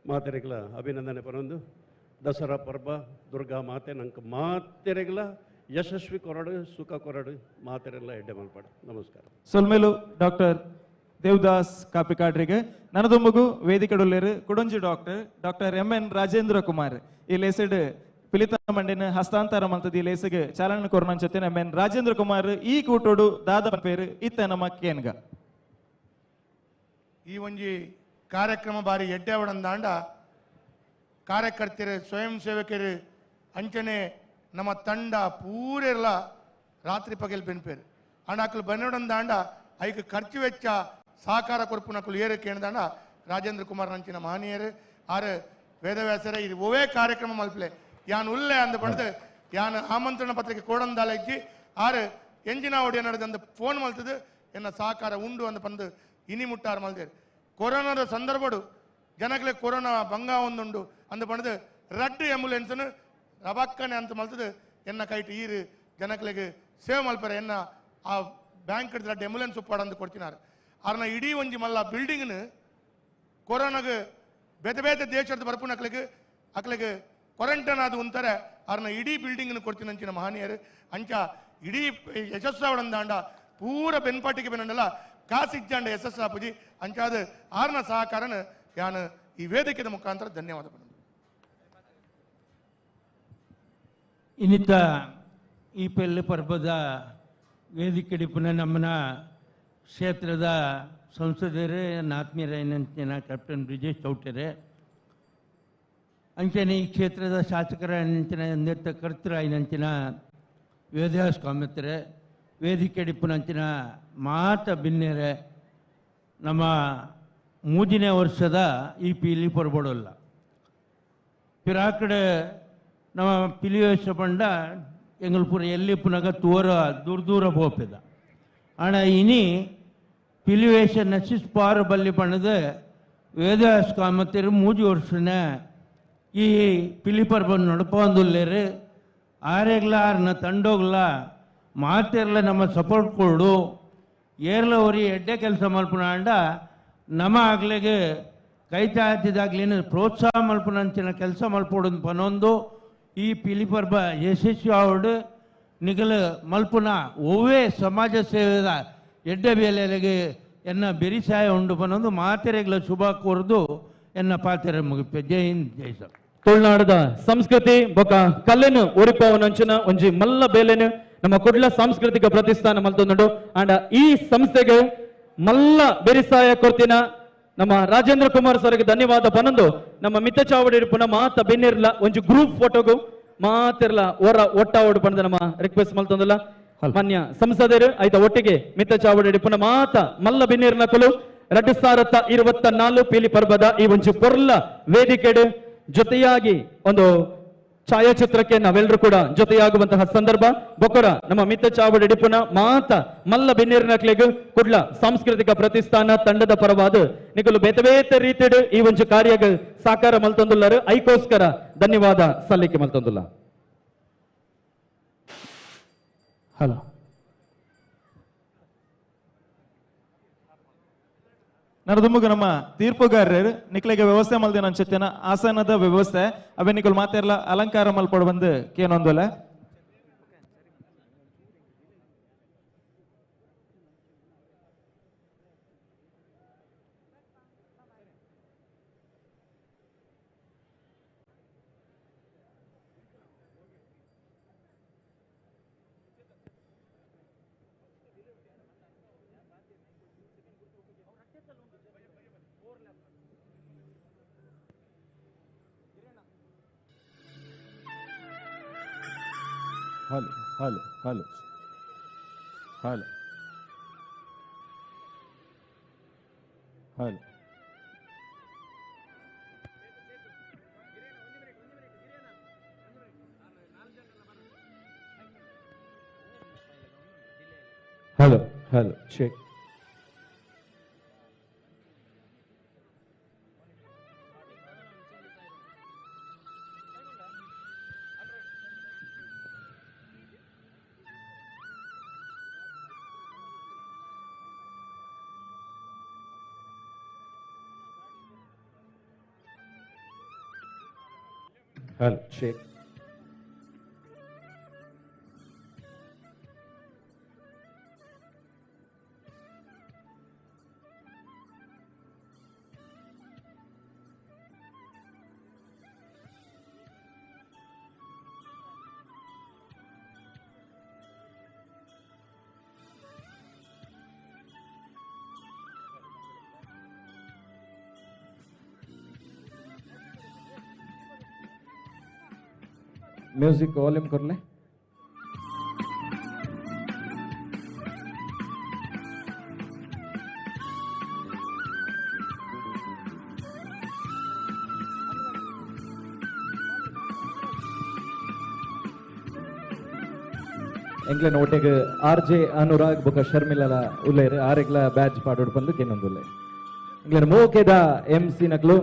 ಮಾತೆರೆಗ್ಲ ಅಭಿನಂದನೆ ಪರೊಂದು ದಸರಾ ಪರ್ಬ ದುರ್ಗಾ ಮಾತೆ ನಂಗೆ ಮಾತೆರೆಗ್ಲ ಯಶಸ್ವಿ ಕೊರಡು ಸುಖ ಕೊರಡು ಮಾತೆರೆಲ್ಲ ಎಡ್ಡೆ ಮಲ್ಪಾಡು. ನಮಸ್ಕಾರ. ಸೊಲ್ಮೇಲು ಡಾಕ್ಟರ್ ದೇವದಾಸ್ ಕಾಪಿಕಾಡ್ರಿಗೆ ನನದೊಂಬಗು ವೇದಿಕೆಡುಲ್ಲೇರು ಕುಡೊಂಜಿ doctor doctor M N Rajendra Kumar ಈ ಲೇಸೆಡ್ ಪಿಲಿತ ಮಂಡಿನ ಹಸ್ತಾಂತರ ಮಲ್ತದ ಈ ಲೇಸಿಗೆ ಚಾಲನೆ ಕೊರನಂಚೊತ್ತಿನ ಎಂ ಎನ್ ರಾಜೇಂದ್ರ ಕುಮಾರ್ ಈ ಕೂಟೋಡು ದಾದ ಪೇರು ಇತ್ತ ನಮ್ಮ ಕೇನ್ಗ. ಈ ಒಂಜಿ ಕಾರ್ಯಕ್ರಮ ಬಾರಿ ಎಡ್ಡೆವಡಂದಾಂಡ ಕಾರ್ಯಕರ್ತರು ಸ್ವಯಂ ಸೇವಕರು ಅಂಚನೆ ನಮ್ಮ ತಂಡ ಪೂರೆಲ್ಲ ರಾತ್ರಿ ಪಗಲ್ ಬೆನ್ಪೇರು ಅಂಡ ಅಕ್ಲು ಬೆನ್ನಡಂದಾಂಡ ಐಕ್ ಖರ್ಚು ವೆಚ್ಚ ಸಹಕಾರ ಕೊರ್ಪುನಕುಲು ಏರು ಕೇಂದಾಂಡ ರಾಜೇಂದ್ರ ಕುಮಾರ್ ನಂಚಿನ ಮಹನೀಯರು ಆರು ವೇದವ್ಯಾಸರ ಇದು ಒವೇ ಕಾರ್ಯಕ್ರಮ ಮಲ್ಪಲೆ ಯಾನ್ ಉಲ್ಲೆ ಅಂದ ಪಡೆದು ಯಾನ್ ಆಮಂತ್ರಣ ಪತ್ರಿಕೆ ಕೋಡಂದಾಲಜ್ಜಿ ಆರು ಎಂಜಿನ ಒಡಿಯ ನಡೆದಂದು ಫೋನ್ ಮಲ್ತದು ಎನ್ನ ಸಹಕಾರ ಉಂಡು ಅಂದ ಪಂದು ಇನಿ ಮುಟ್ಟಾರು ಮಲ್ದೇರು. ಕೊರೋನಾದ ಸಂದರ್ಭಡು ಜನಗಳಿಗೆ ಕೊರೋನಾ ಭಂಗ ಒಂದುಂಡು ಅಂದ ಪಂಡದು ರಡ್ಡು ಆಂಬುಲೆನ್ಸ್ನು ರಬಕ್ಕನೆ ಅಂತ ಮಲ್ತದು ಎನ್ನ ಕೈಟ್ ಈರು ಜನಗಳಿಗೆ ಸೇವೆ ಮಲ್ಪರೆ ಎನ್ನ ಆ ಬ್ಯಾಂಕ್ ರಡ್ಡು ಆಂಬುಲೆನ್ಸ್ ಉಪ್ಪಾಡಂದು ಕೊಡ್ತಿನಾರು. ಆರ್ನ ಇಡೀ ಒಂಜಿ ಮಲ್ಲ ಬಿಲ್ಡಿಂಗ್ನು ಕೊರೋನಾಗ ಬೇತೆ ಬೇತೆ ದೇಶದ ಬರ್ಪುನಕ್ಲಿಗೆ ಅಕ್ಲಿಗೆ ಕ್ವಾರಂಟೈನ್ ಅದು ಉಂತಾರೆ ಆರ್ನ ಇಡೀ ಬಿಲ್ಡಿಂಗ್ನು ಕೊಡ್ತೀನಂಚಿನ ಮಹನೀಯರು ಅಂಚ ಇಡೀ ಯಶಸ್ಸಾವಡಂದಾಂಡ ಪೂರ ಬೆನ್ಪಾಟಿಗೆ ಬೆನ್ನಲ್ಲ ಕಾಸಿಜ್ಜಾಂಡ ಯಶಸ್ಸಾಪುಜಿ ಅಂಚಾದ ಆರ್ನ ಸಹಕಾರನ ಯಾನು ಈ ವೇದಿಕೆದ ಮುಖಾಂತರ ಧನ್ಯವಾದ. ಇನ್ನಿತ ಈ ಪೆಲ್ಲು ಪರ್ಬದ ವೇದಿಕೆಡಿಪುನ ನಮ್ಮನ ಕ್ಷೇತ್ರದ ಸಂಸದರು ನನ್ನ ಆತ್ಮೀಯರೈನಂಚಿನ ಕ್ಯಾಪ್ಟನ್ ಬ್ರಿಜೇಶ್ ಚೌಟರೆ ಅಂಚನೆ ಈ ಕ್ಷೇತ್ರದ ಶಾಸಕರ ಅಂಚಿನ ನಿರ್ತ ಕರ್ತರಾಯಿನಂಚಿನ ವೇದವ್ಯಾಸ ಕಾಮತ್ರೆ ವೇದಿಕೆಡಿಪುನಂಚಿನ ಮಾತ ಬಿನ್ನೆರೆ ನಮ್ಮ ಮೂಜಿನೇ ವರ್ಷದ ಈ ಪಿಲಿ ಪರ್ಬಡಲ್ಲ ಪಿರಾಕಡೆ ನಮ್ಮ ಪಿಲಿವೇಶ ಪಂಡ ಎಂಗಲ್ಪುರ ಎಲ್ಲಿ ಪುನಗ ತೂರ ದೂರ ದೂರ ಪೋಪಿದ ಆಣ ಇನಿ ಪಿಲಿವೇಶ ನಶಿಸ್ಪಾರ ಬಲ್ಲಿ ಪಂಡದ ವೇದವ್ಯಾಸ ಕಾಮತಿರು ಮೂಜಿ ವರ್ಷನ ಈ ಪಿಲಿ ಪರ್ಬ ನಡಪೊಂದುಲ್ಲೇರು ಆರೆಗ್ಲ ಆರ್ನ ತಂಡೋಗ್ಲ ಮಾತೆರ್ಲ ನಮ್ಮ ಸಪೋರ್ಟ್ ಕೊಡು ಏರ್ಲ ಒರಿ ಎಡ್ಡೆ ಕೆಲಸ ಮಲ್ಪುನ ಅಂಡ ನಮ್ಮ ಆಗ್ಲಿಗೆ ಕೈ ಚಾಚಿದಾಗ್ಲೇನು ಪ್ರೋತ್ಸಾಹ ಮಲ್ಪುನಂಚಿನ ಕೆಲಸ ಮಲ್ಪೊಡು ಪನೊಂದು ಈ ಪಿಲಿ ಪರ್ಬ ಯಶಸ್ವಿ ಆವಡು ನಿಗಲು ಮಲ್ಪುನ ಒವ್ವೇ ಸಮಾಜ ಸೇವೆದ ಎಡ್ಡೆ ಬೇಲೆಗೆ ಎನ್ನ ಬೆರಿಸಾಯ ಉಂಡು ಪನೊಂದು ಮಾತೆರೆಗ್ಲ ಶುಭ ಕೋರ್ದು ಎನ್ನ ಪಾತೆರೆ ಮುಗಿಪೆ. ಜೈ ಹಿಂದ್, ಜೈ ಸರ್. ತುಳುನಾಡದ ಸಂಸ್ಕೃತಿ ಬೊಕ ಕಲೆನು ಒರಿಪಾವನಂಚಿನ ಒಂಜಿ ಮಲ್ಲ ಬೇಲೆನು ನಮ್ಮ ಕುಡ್ಲ ಸಾಂಸ್ಕೃತಿಕ ಪ್ರತಿಷ್ಠಾನ ಮಲ್ತೊಂದುಂಡು. ಅಂಡ ಈ ಸಂಸ್ಥೆಗೆ ಮಲ್ಲ ಬೆರಿಸಾಯ ಕೊರ್ತಿನ ನಮ್ಮ ರಾಜೇಂದ್ರ ಕುಮಾರ್ ಸರ್ಗೆ ಧನ್ಯವಾದ ಪನೊಂದು ನಮ್ಮ ಮಿತ್ತ ಚಾವಡಿ ಪುನಃ ಮಾತ ಬೆನ್ನಿರ್ಲ ಒಂಜಿ ಗ್ರೂಪ್ ಫೋಟೋಗು ಮಾತಿರ್ಲ ಒರ ಒಟ್ಟಾವಡು ಪಂಡ ನಮ್ಮ ರಿಕ್ವೆಸ್ಟ್ ಮಲ್ತೊಂದುಲ್ಲ. ಮಾನ್ಯ ಸಂಸದರು ಆಯ್ತ ಒಟ್ಟಿಗೆ ಮಿತ್ತ ಚಾವಡಿ ಪುನಃ ಮಾತ ಮಲ್ಲ ಬೆನ್ನಿರ್ನಕಲು 2024 ಪೀಲಿ ಪರ್ಬದ ಈ ಒಂಜಿ ಪೊರ್ಲ ವೇದಿಕೆಡು ಜೊತೆಯಾಗಿ ಒಂದು ಛಾಯಾಚಿತ್ರಕ್ಕೆ ನಾವೆಲ್ಲರೂ ಕೂಡ ಜೊತೆಯಾಗುವಂತಹ ಸಂದರ್ಭ. ಬೊಕ್ಕಡ ನಮ್ಮ ಮಿತ್ತ ಚಾವಡಿ ಡಿಪುನ ಮಾತ ಮಲ್ಲ ಬೆನ್ನಿರ್ನಕ್ಲೆಗ್ ಕುಡ್ಲ ಸಾಂಸ್ಕೃತಿಕ ಪ್ರತಿಷ್ಠಾನ ತಂಡದ ಪರವಾದ ನಿಕಲು ಬೇತೆ ಬೇತೆ ರೀತಿಡು ಈ ಒಂಜಿ ಕಾರ್ಯಗ್ ಸಾಕಾರ ಮಲ್ತೊಂದುಲ್ಲರು. ಐಕೋಸ್ಕರ ಧನ್ಯವಾದ ಸಲ್ಲಿಕೆ ಮಲ್ತೊಂದುಲ್ಲ. ಹಲೋ ನರದುಂಬುಗು ನಮ್ಮ ತೀರ್ಪುಗಾರರು ನಿಕ್ಲೆಗೆ ವ್ಯವಸ್ಥೆ ಮಲ್ದಿನ ಅನ್ಸುತ್ತೇನ ಆಸನದ ವ್ಯವಸ್ಥೆ ಅವೇ ನಿಕಲ್ ಮಾತೆರ್ಲ ಅಲಂಕಾರ ಮಲ್ಪಡು ಬಂದು ಕೇನೊಂದೊಲೆ. Hello hello hello hello hello hello hello check. Hello check. Music volume कर ले. ಎಂಗ್ಲೆನ್ ಒಟ್ಟೆಗ್ ಆರ್ ಜೆ ಅನುರಾಗ್ ಬೊಕ ಶರ್ಮಿಲಲ ಉಲ್ಲೇರ್ ಆರೆಗ್ಲ ಬ್ಯಾಚ್ ಪಾಡೋಡು ಬಂದು ಕೆನ್ನೊಂದುಲ್ಲೆ. ಎಂಗ್ಲೆನ್ ಮೋಕೆದ ಎಂ ಸಿ ನಕ್ಲು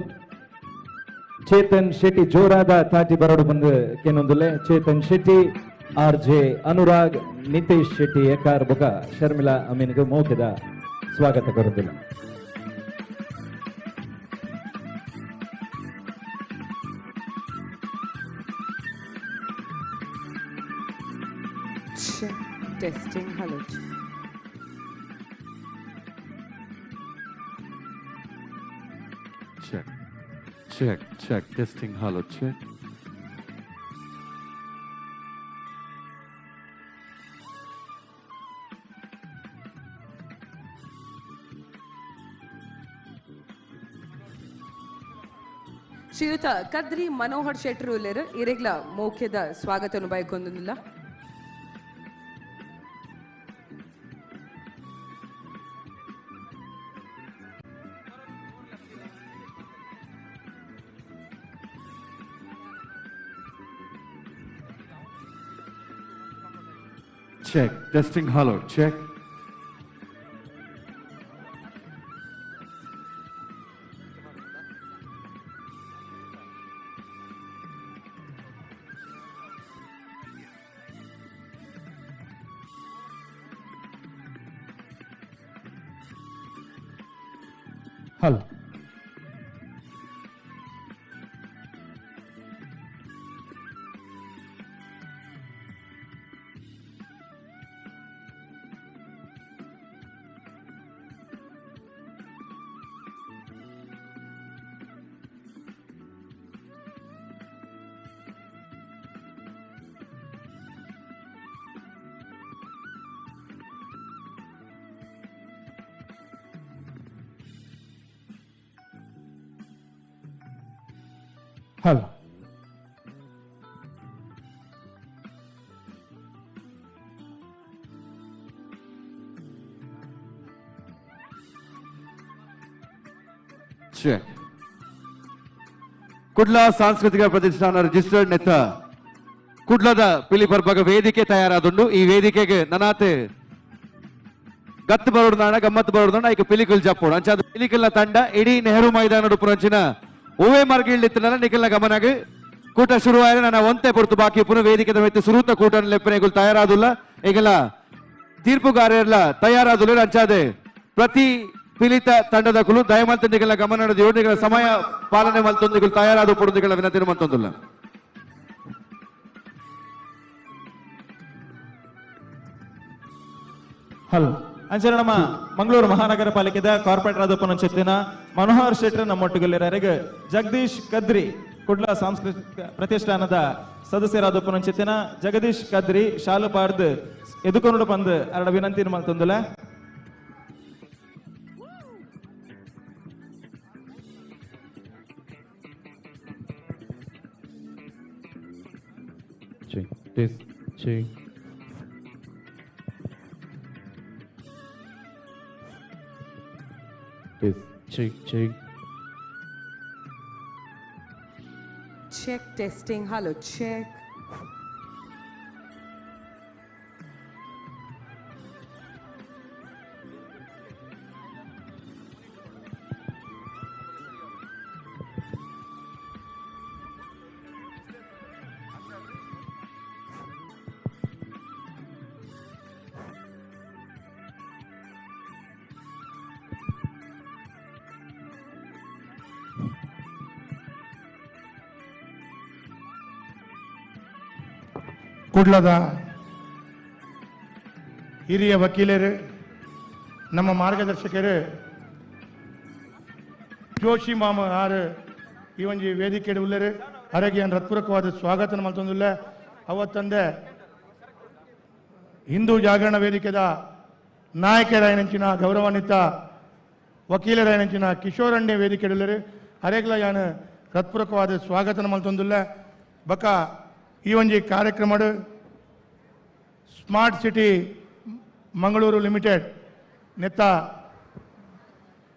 ಚೇತನ್ ಶೆಟ್ಟಿ ಜೋರಾದ ತಾಟಿ ಬರೋಡು ಬಂದು ಕೆನ್ನೊಂದುಲ್ಲೆ. ಚೇತನ್ ಶೆಟ್ಟಿ, ಆರ್ ಜೆ ಅನುರಾಗ್, ನಿತೇಶ್ ಶೆಟ್ಟಿ ಎಕಾರ್ ಬೊಕ ಶರ್ಮಿಲಾ ಅಮೀನ್ಗೆ ಮೋಕೆದ ಸ್ವಾಗತ ಕೊರೊಂದುಲ್ಲ. Testing, hello. Check, check, check, testing, hello, check. ಶ್ರೀಯುತ ಕದ್ರಿ ಮನೋಹರ್ ಶೆಟ್ಟರು ಉಲ್ಲೇರು ಇರೆಗ್ಲ ಮೌಖ್ಯದ ಸ್ವಾಗತವನ್ನು ಬಯಕೊಂದಿಲ್ಲ. Check, testing, hello, check. Hello. Hello Kudla ಸಾಂಸ್ಕೃತಿಕ ಪ್ರತಿಷ್ಠಾನ ರಿಜಿಸ್ಟರ್ಡ್ ನೆತ್ತ ಕುಡ್ಲದ ಪಿಲಿಪರ್ಬಗ ವೇದಿಕೆ ತಯಾರಾದುಂಡು. ಈ ವೇದಿಕೆಗೆ ನನಾತೆ ಗತ್ತು ಬರೋಡ್ದಾಣ ಗಮ್ಮತ್ತು ಬರೋಡ್ದಾಣ ಐಕ ಪಿಲಿಕಲ್ ಜಪ್ಪೋಡು ಅಂಚಾದ ಪಿಲಿಕಲ್ನ ತಂಡ ಇಡೀ ನೆಹರು ಮೈದಾನಡು ಪುರಂಚಿನ ಓವೇ ಮಾರ್ಗ ಇಳ್ಳಿತ್ತಲ್ಲ ನಿಖಲ್ನ ಗಮನಗೆ ಕೂಟ ಶುರುವಾದರೆ ನನ್ನ ಒಂತೆ ಪೊರ್ತು ಬಾಕಿ ಪುನಃ ವೇದಿಕೆದ ಮೆತ್ತು ಸುರೂತ ಕೂಟ ಲೆಪ್ಪನೆಗಳು ತಯಾರಾದುಲ್ಲ. ಈಗೆಲ್ಲ ತೀರ್ಪುಗಾರರೆಲ್ಲ ತಯಾರಾದುಲ್ಲ. ಅಂಚಾದೆ ಪ್ರತಿ ಪಿಲಿತ ತಂಡದ ಕುಲು ದಯಮಲ್ತಂದಿಗಳ ಗಮನ ಯೋಜನೆಗಳ ಸಮಯ ಪಾಲನೆ ಮಲ್ತೊಂದಿಗಳು ತಯಾರಾದ ಪೊಡೊಂದಿಗಳ ವಿನಂತಿ ಮತ್ತೊಂದಿಲ್ಲ. ಹಲೋ ಅಂಚನೆ ನಮ್ಮ ಮಂಗಳೂರು ಮಹಾನಗರ ಪಾಲಿಕೆದ ಕಾರ್ಪೊರೇಟರ್ ಆದ ಪುನಂಚೆತ್ತಿನ ಮನೋಹರ್ ಶೆಟ್ಟರ್ ನಮ್ಮೊಟ್ಟಿಗೆ ಜಗದೀಶ್ ಕದ್ರಿ ಕುಡ್ಲ ಸಾಂಸ್ಕೃತಿಕ ಪ್ರತಿಷ್ಠಾನದ ಸದಸ್ಯರಾದ ಪುನಂಚೆತ್ತಿನ ಜಗದೀಶ್ ಕದ್ರಿ ಶಾಲು ಪಾರ್ದ್ ಎದುಕೊನುಡು ಪಂದ್ ಅರಡ ವಿನಂತಿ ಮಲ್ತೊಂದುಲ. Check, check. Check testing. Hello, check. ಕುಡ್ಲದ ಹಿರಿಯ ವಕೀಲರು ನಮ್ಮ ಮಾರ್ಗದರ್ಶಕರು ಜೋಶಿ ಮಾಮ ಆರು ಈ ಒಂಜಿ ವೇದಿಕೆ ಉಳ್ಳರು ಅರಗೆ ಹೃತ್ಪೂರ್ವಕವಾದ ಸ್ವಾಗತ ಮಲ್ತೊಂದುಲ್ಲ. ಅವತ್ತಂದೆ ಹಿಂದೂ ಜಾಗರಣ ವೇದಿಕೆದ ನಾಯಕರಾಯನಂಚಿನ ಗೌರವಾನ್ವಿತ ವಕೀಲರಾಯನಂಚಿನ ಕಿಶೋರಣ್ಯ ವೇದಿಕೆ ಉಳ್ಳರು ಅರೆಗ್ಲ ಯಾನ್ ಹೃತ್ಪೂರ್ವಕವಾದ ಸ್ವಾಗತ ಮಲ್ತೊಂದುಲ್ಲ. ಬಕ ಈ ಒಂಜಿ ಕಾರ್ಯಕ್ರಮಡು smart city Mangaluru limited ನೆತ್ತ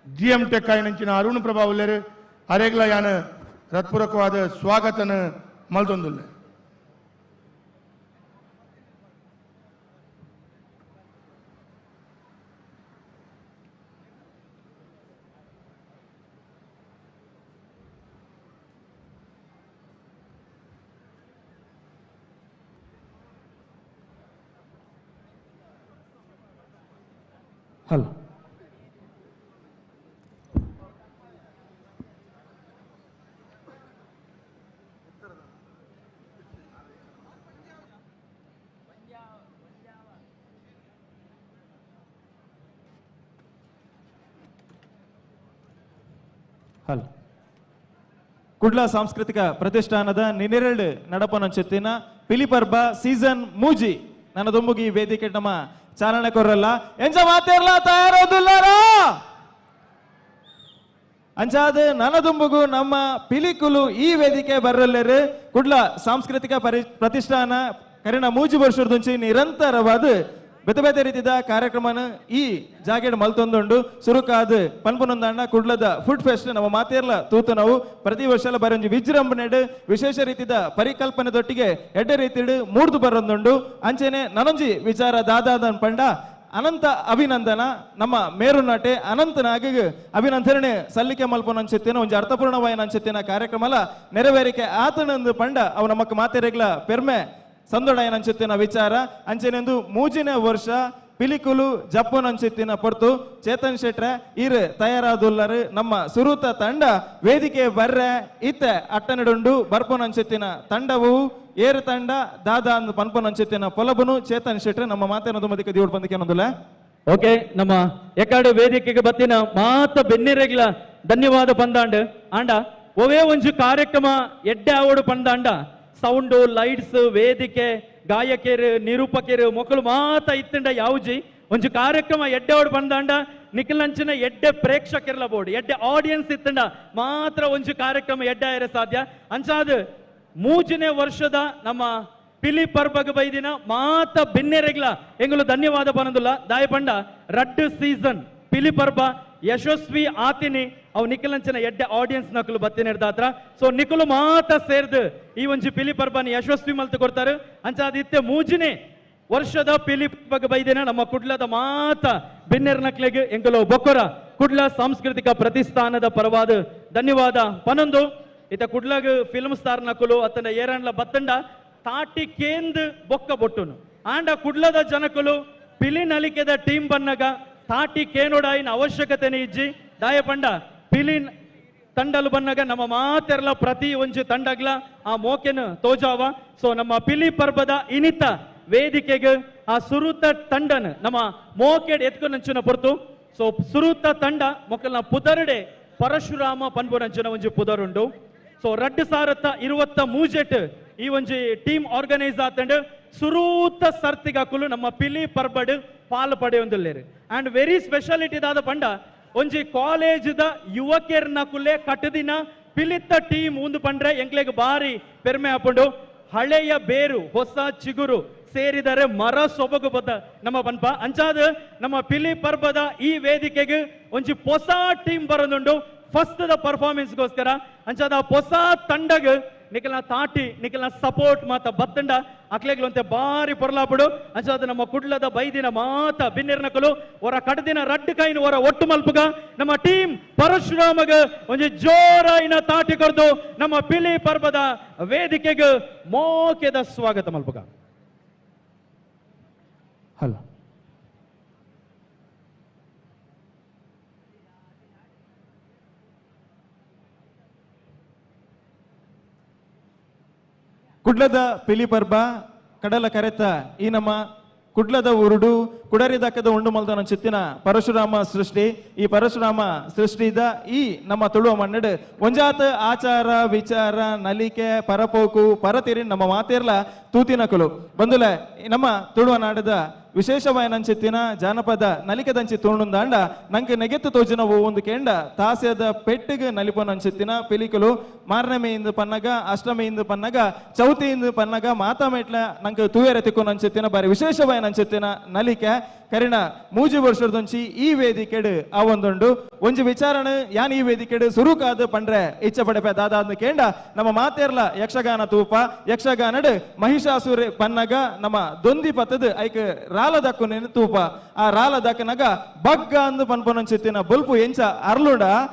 G M tech ಆಯಿನಂಚಿನ Arun Prabha ಉಲ್ಲೇರು ಅರೆಗ್ಲ ಯಾನ್ ಹೃತ್ಪೂರ್ವಕವಾದ ಸ್ವಾಗತನ ಮಲ್ತೊಂದುಲ್ಲೆ. ಹಲೋ ಹಲೋ ಕುಡ್ಲ ಸಾಂಸ್ಕೃತಿಕ ಪ್ರತಿಷ್ಠಾನದ ನಿನೆರಳು ನಡಪನಂಚೆತ್ತಿನ ಪಿಲಿಪರ್ಬ ಸೀಸನ್ ಮೂಜಿ ನನ್ನ ದೊಂಬುಗಿ ವೇದಿಕೆ ನಮ್ಮ ಚಾಲನೆ ಕೊರಲ್ಲ ಎಂಜ ಮಾತೇರ್ಲ ತಯಾರೋದಿಲ್ಲಾರ ಅಂಚಾದ ನನದುಂಬುಗು ನಮ್ಮ ಪಿಲಿಕುಲು ಈ ವೇದಿಕೆ ಬರಲ್ಲೇರು ಕುಡ್ಲ ಸಾಂಸ್ಕೃತಿಕ ಪ್ರತಿಷ್ಠಾನ ಕರಿನ ಮೂಜಿ ವರ್ಷದಂಚಿ ನಿರಂತರವಾದ ಬೇತೆ ಬೇತೆ ರೀತಿಯ ಕಾರ್ಯಕ್ರಮನ ಈ ಜಾಗೆಡ್ ಮಲ್ತೊಂದುಂಡು. ಸುರುಕಾದ ಪನ್ಪುನೊಂದಣ್ಣ ಕುಡ್ಲದ ಫುಡ್ ಫೆಸ್ಟ್ ನಮ್ಮ ಮಾತೇರ್ಲ ತೂತು ನಾವು ಪ್ರತಿ ವರ್ಷ ಬರೊಂಜಿ ವಿಜೃಂಭಣೆಡ್ ವಿಶೇಷ ರೀತಿಯ ಪರಿಕಲ್ಪನೆದೊಟ್ಟಿಗೆ ಎಡ್ಡೆ ರೀತಿಡ್ ಮೂಡ್ದು ಬರೊಂದುಂಡು. ಅಂಚೆನೆ ನನೊಂಜಿ ವಿಚಾರ ದಾದಾದನ್ ಪಂಡ ಅನಂತ ಅಭಿನಂದನ ನಮ್ಮ ಮೇರುನಾಟೆ ಅನಂತ ನಾಗ ಅಭಿನಂದನೆ ಸಲ್ಲಿಕೆ ಮಲ್ಪೊನಂಚೆತ್ತೇನ ಒಂಜಿ ಅರ್ಥಪೂರ್ಣವಾಯಿನ ಅಂಚೆತ್ತೇನ ಕಾರ್ಯಕ್ರಮಲ ನೆರವೇರಿಕೆ ಆತನಂದು ಪಂಡ ಅವು ನಮಕ್ ಮಾತೆರೆಗ್ಲ ಪೆರ್ಮೆ ಸಂದೊಡಯನಂಚೆತ್ತಿನ ವಿಚಾರ. ಅಂಚೆನೆಂದು ಮೂಜಿನೇ ವರ್ಷ ಪಿಲಿಕುಲು ಜಪ್ಪನಂಚೆತ್ತಿನ ಪೊರ್ತು ಚೇತನ್ ಶೆಟ್ರೆ ಈರ್ ತಯಾರಾದುಲ್ಲರು ನಮ್ಮ ಸುರೂತ ತಂಡ ವೇದಿಕೆ ಬರ್ರೆ ಇತ್ತೆ ಅಟ್ಟನೆಡುಂಡು ಬರ್ಪೊನಂಚೆತ್ತಿನ ತಂಡವು ಏರು ತಂಡ ದಾದಾ ಅಂದ್ ಪನ್ಪೊನಂಚೆತ್ತಿನ ಪೊಲಬುನು ಚೇತನ್ ಶೆಟ್ರೆ ನಮ್ಮ ಮಾತೇನದು ಮದಿಕ ದಿವಡ್ ಬಂದಿಕೆನೊಂದುಲ್ಲ. ಓಕೆ ನಮ್ಮ ಎಕಾಡು ವೇದಿಕೆಗೆ ಬತ್ತಿನ ಮಾತ ಬೆನ್ನಿರೆಗ್ಲ ಧನ್ಯವಾದ ಪಂದಾಂಡ್. ಆಂಡ ಒವೇ ಒಂಜು ಕಾರ್ಯಕ್ರಮ ಎಡ್ಡೆ ಆವಡು ಪಂದಾಂಡ ಸೌಂಡು ಲೈಟ್ಸ್ ವೇದಿಕೆ ಗಾಯಕರು ನಿರೂಪಕರು ಮೊಕ್ಕಳು ಮಾತ ಇತ್ತಂಡ ಯಾವುಜಿ ಒಂಜು ಕಾರ್ಯಕ್ರಮ ಎಡ್ಡೆ ಆವಡು ಪಂದಾಂಡ ನಿಖಿಲಂಚಿನ ಎಡ್ಡೆ ಪ್ರೇಕ್ಷಕರ್ಲ ಬೋರ್ಡ್ ಎಡ್ಡೆ ಆಡಿಯನ್ಸ್ ಇತ್ತಂಡ ಮಾತ್ರ ಒಂಜಿ ಕಾರ್ಯಕ್ರಮ ಎಡ್ಡೆ ಆಯರೆ ಸಾಧ್ಯ. ಅಂಚಾದ ಮೂಜನೇ ವರ್ಷದ ನಮ್ಮ ಪಿಲಿ ಪರ್ಬಗ್ ಬೈದಿನ ಮಾತ ಬಿನ್ನೆರೆಗ್ಲ ಎಂಗುಲು ಧನ್ಯವಾದ ಬನದುಲ್ಲ. ದಾಯಪಂಡ ರಡ್ಡು ಸೀಸನ್ ಪಿಲಿ ಪರ್ಬ ಯಶಸ್ವಿ ಆತಿನಿ ಅವು ನಿಖಿಲಂಚಿನ ಎಡ್ಡೆ ಆಡಿಯನ್ಸ್ ನಕಲು ಬತ್ತಿನ ಸೊ ನಿಖಲು ಮಾತ ಸೇರ್ದು ಈ ಒಂಜಿ ಪಿಲಿ ಪರ್ಬನ ಯಶಸ್ವಿ ಮಲ್ತು ಕೊಡ್ತಾರೆ. ಅಂಚಾದ ಇತ್ತೆ ಮೂಜನೇ ವರ್ಷದ ಪಿಲಿ ಪರ್ಬಗ್ ಬೈದಿನ ನಮ್ಮ ಕುಡ್ಲದ ಮಾತ ಬಿನ್ನೆರ್ ನಕ್ಲೆಗ್ ಎಂಕಲು ಬೊಕೊರ ಕುಡ್ಲ ಸಾಂಸ್ಕೃತಿಕ ಪ್ರತಿಷ್ಠಾನದ ಪರವಾದ ಧನ್ಯವಾದ ಪನೊಂದು. ಇತ ಕುಡ್ಲಗ್ ಫಿಲ್ಮ್ ಸ್ಟಾರ್ ನಕಲು ಅತ್ತನ ಏರನ್ಲ ಬತ್ತಂಡ ತಾಟಿ ಕೇಂದ್ ಬೊಕ್ಕ ಬೊಟ್ಟುನು ಆಂಡ ಕುಡ್ಲದ ಜನಕಲು ಪಿಲಿ ನಲಿಕೆದ ಟೀಮ್ ಬನ್ನಗ ತಾಟಿ ಕೇನೋಡಾಯಿನ ಅವಶ್ಯಕತೆನೇ ಇಜ್ಜಿ. ದಾಯಪಂಡ ಪಿಲಿ ತಂಡಲು ಬನ್ನಗ ನಮ್ಮ ಮಾತೆರ್ಲ ಪ್ರತಿ ಒಂಜಿ ತಂಡಗ್ಲ ಆ ಮೋಕೆನ ತೋಜಾವ. ಸೊ ನಮ್ಮ ಪಿಲಿ ಪರ್ಬದ ಇನಿತ ವೇದಿಕೆಗೆ ಆ ಸುರುತ ತಂಡನ ನಮ್ಮ ಮೋಕೆಡ್ ಎತ್ಕೊಂಡಂಚಿನ ಪೊರ್ತು. ಸೊ ಸುರುತ ತಂಡ ಮೊಕ್ಕಲ್ನ ಪುದರುಡೆ ಪರಶುರಾಮ ಪನ್ಪುನಂಚಿನ ಒಂಜಿ ಪುದರುಂಡು. ಸೊ 2023 ಈ ಒಂಜಿ ಟೀಮ್ ಆರ್ಗನೈಸ್ ಆತಂಡು ಸುರೂತ ಸರ್ತಿಗಾಕುಲು ನಮ್ಮ ಪಿಲಿ ಪರ್ಬಡ್ ಪಾಲು ಪಡೆಯೊಂದುಲ್ಲೇರು. And very speciality ದಾದ ಪಂಡ ಒಂಜಿ ಕಾಲೇಜ್ದ ಯುವಕರ್ನ ಕುಲೆ ಕಟ್ಟದಿನ ಪಿಲಿತ್ತ ಟೀಮ್ ಉಂದು ಪಂಡ್ರೆ ಎಂಕ್ಲೆಗ್ ಬಾರಿ ಪೆರ್ಮೆ ಆಪುಂಡು. ಹಳೆಯ ಬೇರು ಹೊಸ ಚಿಗುರು ಸೇರಿದರೆ ಮರ ಸೊಬಗು ಬದ್ದ ನಮ್ಮ ಪನ್ಪ. ಅಂಚಾದ ನಮ್ಮ ಪಿಲಿ ಪರ್ಬದ ಈ ವೇದಿಕೆಗೆ ಒಂಜಿ ಹೊಸ ಟೀಮ್ ಬರೋದುಂಡು ಫಸ್ಟ್ the ಪರ್ಫಾರ್ಮೆನ್ಸ್ಗೋಸ್ಕರ. ಅಂಚಾದ ಹೊಸ ತಂಡಗ್ ನಿಖಲ್ನ ತಾಟಿ ನಿಖಲ್ನ ಸಪೋರ್ಟ್ ಮಾತ ಬತ್ತಂಡ ಅಕ್ಲೆಗ್ಲಂತೆ ಬಾರಿ ಪೊರ್ಲಾಪುಡು. ಅಂಚಾದ ನಮ್ಮ ಕುಡ್ಲದ ಬೈದಿನ ಮಾತ ಬಿನ್ನೆರ್ನಕಲು ಹೊರ ಕಡದಿನ ರಡ್ಡು ಕೈನ ಹೊರ ಒಟ್ಟು ಮಲ್ಪುಗ ನಮ್ಮ ಟೀಮ್ ಪರಶುರಾಮಗ ಒಂಜಿ ಜೋರಾಯಿನ ತಾಟಿ ಕೊರ್ದು ನಮ್ಮ ಪಿಲಿ ಪರ್ಬದ ವೇದಿಕೆಗೆ ಮೋಕೆದ ಸ್ವಾಗತ ಮಲ್ಪುಗ. ಹಲೋ ಕುಡ್ಲದ ಪಿಲಿ ಪರ್ಬ ಕಡಲ ಕರೆತ ಈ ನಮ್ಮ ಕುಡ್ಲದ ಉರುಡು ಕುಡರಿದಕ್ಕದ ಉಂಡು ಮಲ್ದನ ಚಿತ್ತಿನ ಪರಶುರಾಮ ಸೃಷ್ಟಿ. ಈ ಪರಶುರಾಮ ಸೃಷ್ಟಿದ ಈ ನಮ್ಮ ತುಳುವ ಮಣ್ಣಡು ಒಂಜಾತ ಆಚಾರ ವಿಚಾರ ನಲಿಕೆ ಪರಪೋಕು ಪರತಿರಿ ನಮ್ಮ ಮಾತೇರ್ಲ ತೂತಿನಕುಲು ಬಂದುಲೆ ನಮ್ಮ ತುಳುವ ನಾಡದ ವಿಶೇಷವಾಯನಂಚಿತ್ತಿನ ಜಾನಪದ ನಲಿಕೆದಂಚಿ ತೋಣುಂದಾಂಡ ನಂಗೆ ನೆಗೆತ್ತು ತೋಜಿನ ಒಂದು ಕೆಂಡ ತಾಸ್ಯದ ಪೆಟ್ಟಿಗೆ ನಲಿಪನಂಚಿತ್ತಿನ ಪಿಲಿಕುಲು ಮಾರನಮೆಯಿಂದ ಪನ್ನಗ ಅಷ್ಟಮಿಯಿಂದ ಪನ್ನಗ ಚೌತಿಯಿಂದ ಪನ್ನಗ ಮಾತಾ ಮೇಟ್ಲ ನಂಗೆ ತೂಯರ ತಿಕ್ಕೊನಂಚಿತ್ತಿನ ಬಾರಿ ವಿಶೇಷವಾಯನಂಚಿತ್ತಿನ ನಲಿಕೆ ಕರಿಣ ಮೂಜಿ ವರ್ಷದೊಂಚಿ ಈ ವೇದಿಕೆಡು ಆ ಒಂದುಂಡು ಒಂಜಿ ವಿಚಾರಣೆ ಯಾನ್ ಈ ವೇದಿಕೆಡು ಸುರುಕಾದ ಪಂಡ್ರೆ ಇಚ್ಛೆ ಪಡೆಪೆ ದಾದಾದ ಕೇಂಡ ನಮ್ಮ ಮಾತೇರ್ಲ ಯಕ್ಷಗಾನ ತೂಪ ಯಕ್ಷಗಾನಡು ಮಹಿಷಾಸುರ ಪನ್ನಗ ನಮ್ಮ ದೊಂದಿ ಪತ್ತದ ಐಕ್ ರಾಲದಕ್ಕುನೇನು ತೂಪ ಆ ರಾಲದಕ್ಕನಗ ಬಗ್ಗ ಅಂದು ಪನ್ಪನಂಚಿತ್ತಿನ ಬೊಲ್ಪು ಎಂಚ ಅರ್ಲುಂಡ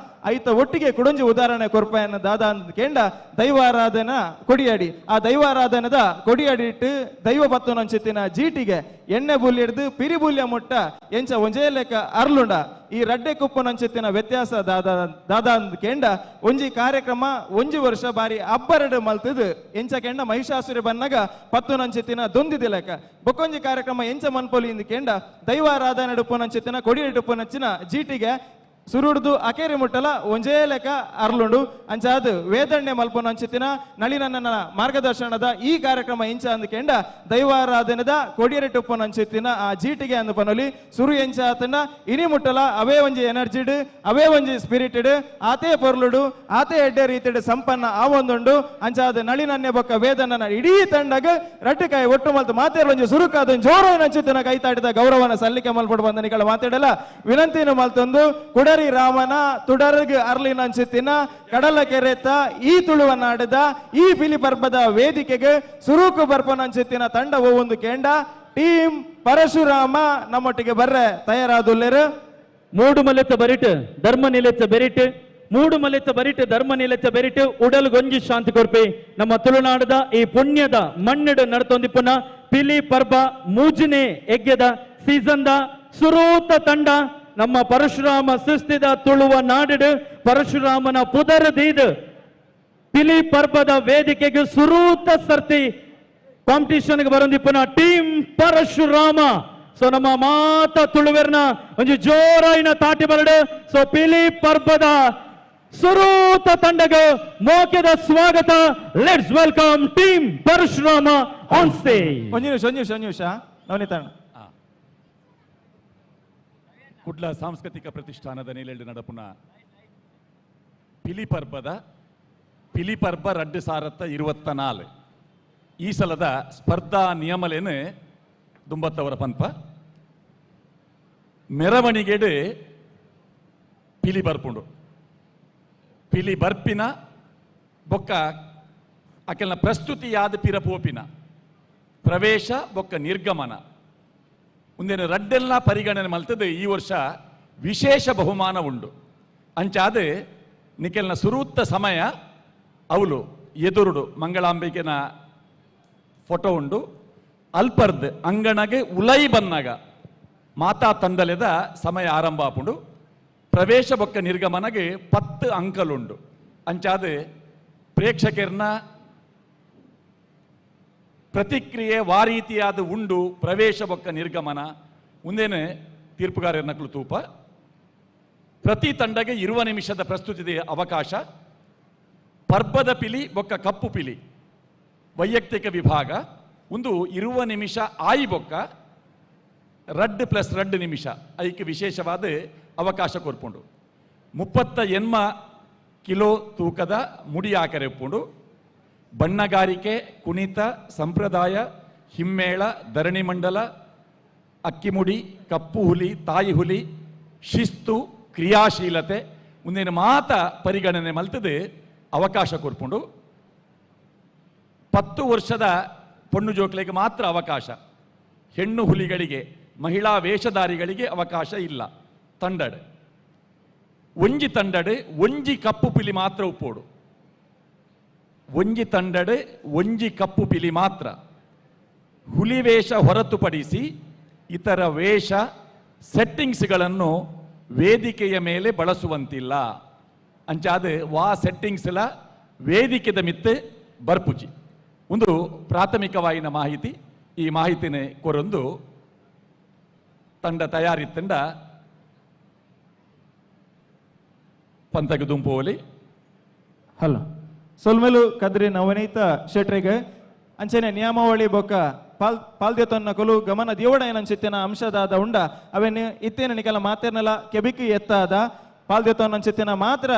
ಐತ ಒಟ್ಟಿಗೆ ಕುಡೊಂಜಿ ಉದಾಹರಣೆ ಕೊರ್ಪೆಯನ್ನು ದಾದಾ ಅಂದ ಕೇಂಡ ದೈವಾರಾಧನ ಕೊಡಿಯಾಡಿ ಆ ದೈವಾರಾಧನದ ಕೊಡಿಯಾಡಿ ಇಟ್ಟು ದೈವ ಪತ್ತನಂಚಿತ್ತಿನ ಜೀಟಿಗೆ ಎಣ್ಣೆ ಬುಲ್ಲಿ ಹಿಡ್ದು ಪಿರಿ ಬುಲ್ಯ ಮುಟ್ಟ ಎಂಚ ಒಂಜೇ ಲೆಕ್ಕ ಅರ್ಲುಂಡ ಈ ರಡ್ಡೆ ಕುಪ್ಪನಂಚಿತ್ತಿನ ವ್ಯತ್ಯಾಸ ದಾದಾ ದಾದಾ ಅಂದ ಕೇಂಡ ಒಂಜಿ ಕಾರ್ಯಕ್ರಮ ಒಂಜಿ ವರ್ಷ ಬಾರಿ ಅಬ್ಬರಡು ಮಲ್ತದು ಎಂಚ ಕೆಂಡ ಮಹಿಷಾಸುರಿ ಬನ್ನಗ ಪತ್ತುನಂಚಿತ್ತಿನ ದೊಂದಿದೆ ಲೆಕ್ಕ ಬೊಕ್ಕೊಂಜಿ ಕಾರ್ಯಕ್ರಮ ಎಂಚ ಮನ್ಪೊಲಿ ಇಂದ ಕೇಂಡ ದೈವಾರಾಧನೆ ಡುಪ್ಪನಂಚಿತ್ತಿನ ಕೊಡಿಯಡುಪ್ಪನಂಚಿನ ಜೀಟಿಗೆ ಸುರುಡ್ದು ಅಕೇರಿ ಮುಟ್ಟಲ ಒಂಜೇ ಲೆಕ್ಕ ಅರ್ಲುಂಡು ಅಂಚಾದ ವೇದಣ್ಣೆ ಮಲ್ಪನ ಅಂಚಿತ್ತಿನ ನಳಿನನ್ನ ಮಾರ್ಗದರ್ಶನದ ಈ ಕಾರ್ಯಕ್ರಮ ಇಂಚ ಅಂದ ಕೆಂಡ ದೈವಾರಾಧನೆದ ಕೊಡಿಯರೆಟುಪ್ಪನ ಅಂಚಿತ್ತಿನ ಆ ಜೀಟಿಗೆ ಅಂದ ಪನೊಲಿ ಸುರು ಎಂಚ ಆತನ ಇನಿ ಮುಟ್ಟಲ ಅವೇ ಒಂಜಿ ಎನರ್ಜಿಡ್ ಅವೇ ಒಂಜಿ ಸ್ಪಿರಿಟೆಡ್ ಆತೇ ಪೊರ್ಲುಡು ಆತೇ ಎಡ್ಡೆ ರೀತಿಡ್ ಸಂಪನ್ನ ಆ ಒಂದುಂಡು ಅಂಚಾದ ನಳಿನನ್ನೆ ಬೊಕ್ಕ ವೇದನ್ನ ಇಡೀ ತಂಡಗ ರಟ್ಟಿಕಾಯಿ ಒಟ್ಟು ಮಲ್ತು ಮಾತೇರ್ ಒಂಜಿ ಸುರುಕಾದ ಜೋರು ಅಂಚಿತ್ತಿನ ಕೈತಾಟಿದ ಗೌರವನ ಸಲ್ಲಿಕೆ ಮಲ್ಪಡು ಬಂದ ನಿಗಳ ಮಾತಾಡಲ ವಿನಂತಿಯನ್ನು ಮಲ್ತೊಂದು ಕುಡರಿ ರಾಮನ ತುಡರ್ಗ್ ಅರ್ಲಿನ ಅಂಚಿತ್ತಿನ ಕಡಲ ಕೆರೆತ ಈ ತುಳುವ ನಾಡದ ಈ ಪಿಲಿ ಪರ್ಬದ ವೇದಿಕೆಗೆ ಸುರುಕು ಬರ್ಪನ ಅಂಚಿತ್ತಿನ ತಂಡ ಒಂದು ಕೇಂಡ ಟೀಮ್ ಪರಶುರಾಮ ನಮ್ಮೊಟ್ಟಿಗೆ ಬರ್ರೆ ತಯಾರಾದುಲ್ಲೇರು. ಮೂಡು ಮಲೆತ್ತ ಬರಿಟ್ ಧರ್ಮ ನಿಲೆತ್ತ ಬೆರಿಟ್ ಮೂಡು ಮಲೆತ್ತ ಬರಿಟ್ ಧರ್ಮ ನಿಲೆತ್ತ ಬೆರಿಟ್ ಉಡಲ್ ಗೊಂಜಿ ಶಾಂತಿ ಕೊರ್ಪಿ ನಮ್ಮ ತುಳುನಾಡದ ಈ ಪುಣ್ಯದ ಮಣ್ಣಿಡು ನಡ್ತೊಂದಿಪ್ಪುನ ಪಿಲಿ ಪರ್ಬ ಮೂಜನೆ ಎಗ್ಗೆದ ಸೀಸನ್ದ ಸುರೂತ ತಂಡ ನಮ್ಮ ಪರಶುರಾಮ ಸೃಷ್ಟಿದ ತುಳುವ ನಾಡಿಡು ಪರಶುರಾಮನ ಪುದರದೀದು ಪಿಲಿ ಪರ್ಬದ ವೇದಿಕೆಗೆ ಸುರೂತ ಸರ್ತಿ ಕಾಂಪಿಟಿಷನ್ಗೆ ಬರಂದಿಪ್ಪನ ಟೀಮ್ ಪರಶುರಾಮ. ಸೊ ನಮ್ಮ ಮಾತ ತುಳುವೆರ್ನ ಒಂಜಿ ಜೋರಾಯಿನ ತಾಟಿ ಬರಡು. ಸೊ ಪಿಲಿ ಪರ್ಬದ ಸುರೂತ ತಂಡಗ ಮೋಕೆದ ಸ್ವಾಗತ. Let's welcome team Parashurama on stage. ಒಂಜಿ ನಿಮಿಷ ಒಂಜಿ ನಿಮಿಷ ಒಂಜಿ ನಿಮಿಷ ನವನೀತಣ್ಣ. ಕುಡ್ಲ ಸಾಂಸ್ಕೃತಿಕ ಪ್ರತಿಷ್ಠಾನದ ನೀಲೆಲ್ಡು ನಡಪುನ ಪಿಲಿಪರ್ಬದ ಪಿಲಿಪರ್ಬ 2024 ಈ ಸಲದ ಸ್ಪರ್ಧಾ ನಿಯಮಲೇನು ದುಂಬತ್ತವರ ಪನ್ಪ ಮೆರವಣಿಗೆಡು ಪಿಲಿ ಬರ್ಪುಂಡು ಪಿಲಿ ಬರ್ಪಿನ ಬೊಕ್ಕ ಅಕೆಲ್ನ ಪ್ರಸ್ತುತಿಯಾದ ಪಿರಪೋಪಿನ ಪ್ರವೇಶ ಬೊಕ್ಕ ನಿರ್ಗಮನ ಒಂದೇನು ರಡ್ಡೆಲ್ಲ ಪರಿಗಣನೆ ಮಲ್ತದೆ ಈ ವರ್ಷ ವಿಶೇಷ ಬಹುಮಾನ ಉಂಡು ಅಂಚಾದ ನಿಕೆಲ್ನ ಸುರೂತ್ತ ಸಮಯ ಅವಲು ಎದುರುಡು ಮಂಗಳಾಂಬಿಕೆನ ಫೋಟೋ ಉಂಡು ಅಲ್ಪರ್ದ್ ಅಂಗಣಗೆ ಉಲೈ ಬನ್ನಾಗ ಮಾತಾ ತಂಡಲೆದ ಸಮಯ ಆರಂಭ ಆಪುಂಡು ಪ್ರವೇಶ ಬೊಕ್ಕ ನಿರ್ಗಮನಗೆ 10 ಅಂಕಲುಂಡು ಅಂಚಾದ ಪ್ರೇಕ್ಷಕರ್ನ ಪ್ರತಿಕ್ರಿಯೆ ವಾರೀತಿಯಾದ ಉಂಡು ಪ್ರವೇಶ ಬೊಕ್ಕ ನಿರ್ಗಮನ ಮುಂದೇನೆ ತೀರ್ಪುಗಾರರ ನಕಲು ತೂಪ ಪ್ರತಿ ತಂಡಗೆ 20 ನಿಮಿಷದ ಪ್ರಸ್ತುತಿಗೆ ಅವಕಾಶ ಪರ್ಬದ ಪಿಲಿ ಬೊಕ್ಕ ಕಪ್ಪು ಪಿಲಿ ವೈಯಕ್ತಿಕ ವಿಭಾಗ ಒಂದು 20 ನಿಮಿಷ ಆಯಿ ಬೊಕ್ಕ ರಡ್ಡು ಪ್ಲಸ್ 2 ನಿಮಿಷ ಐಕ್ಕೆ ವಿಶೇಷವಾದ ಅವಕಾಶ ಕೊರ್ಪುಂಡು 38 ಕಿಲೋ ತೂಕದ ಮುಡಿ ಆಕರೆ ಉಪ್ಪುಂಡು ಬಣ್ಣಗಾರಿಕೆ ಕುಣಿತ ಸಂಪ್ರದಾಯ ಹಿಮ್ಮೇಳ ಧರಣಿ ಮಂಡಲ ಅಕ್ಕಿಮುಡಿ ಕಪ್ಪು ಹುಲಿ ತಾಯಿ ಹುಲಿ ಶಿಸ್ತು ಕ್ರಿಯಾಶೀಲತೆ ಮುಂದಿನ ಮಾತ ಪರಿಗಣನೆ ಮಲ್ತದೆ ಅವಕಾಶ ಕೊರ್ಪುಂಡು 10 ವರ್ಷದ ಪೊಣ್ಣು ಜೋಕ್ಲೆಗೆ ಮಾತ್ರ ಅವಕಾಶ ಹೆಣ್ಣು ಹುಲಿಗಳಿಗೆ ಮಹಿಳಾ ವೇಷಧಾರಿಗಳಿಗೆ ಅವಕಾಶ ಇಲ್ಲ ತಂಡಡೆ ಒಂಜಿ ತಂಡಡೆ ಒಂಜಿ ಕಪ್ಪು ಪಿಲಿ ಮಾತ್ರ ಉಪ್ಪೋಡು ಒಂಜಿ ತಂಡಡೆ ಒಂಜಿ ಕಪ್ಪು ಪಿಲಿ ಮಾತ್ರ ಹುಲಿ ವೇಷ ಹೊರತುಪಡಿಸಿ ಇತರ ವೇಷ ಸೆಟ್ಟಿಂಗ್ಸ್ಗಳನ್ನು ವೇದಿಕೆಯ ಮೇಲೆ ಬಳಸುವಂತಿಲ್ಲ ಅಂಚಾದ ವಾ ಸೆಟ್ಟಿಂಗ್ಸ್ ಎಲ್ಲ ವೇದಿಕೆದ ಮಿತ್ತೆ ಬರ್ಪುಜಿ ಒಂದು ಪ್ರಾಥಮಿಕವಾಯಿನ ಮಾಹಿತಿ ಈ ಮಾಹಿತಿನೇ ಕೊರೊಂದು ತಂಡ ತಯಾರಿ ತಂಡ ಪಂತಗ ದುಂಪೋಲಿ ಹಲೋ ಸೊಲ್ಮೆಲು ಕದ್ರಿ ನವನೀತ ಶೆಟ್ರಿಗೆ ಅಂಚನೆ ನಿಯಮಾವಳಿ ಬೊಕ್ಕ ಪಾಲ್ ಪಾಲ್ದ್ಯತನ್ನ ಕೊಲು ಗಮನ ದೇವಡ ಏನಂಚಿತ್ತಿನ ಅಂಶದಾದ ಉಂಡ ಅವೇನು ಇತ್ತೇನ ನಿಕಲ ಮಾತೇರ್ನಲ ಕೆಬಿಕಿ ಎತ್ತಾದ ಪಾಲ್ದ್ಯತನ್ನ ಅಂಚಿತ್ತಿನ ಮಾತ್ರ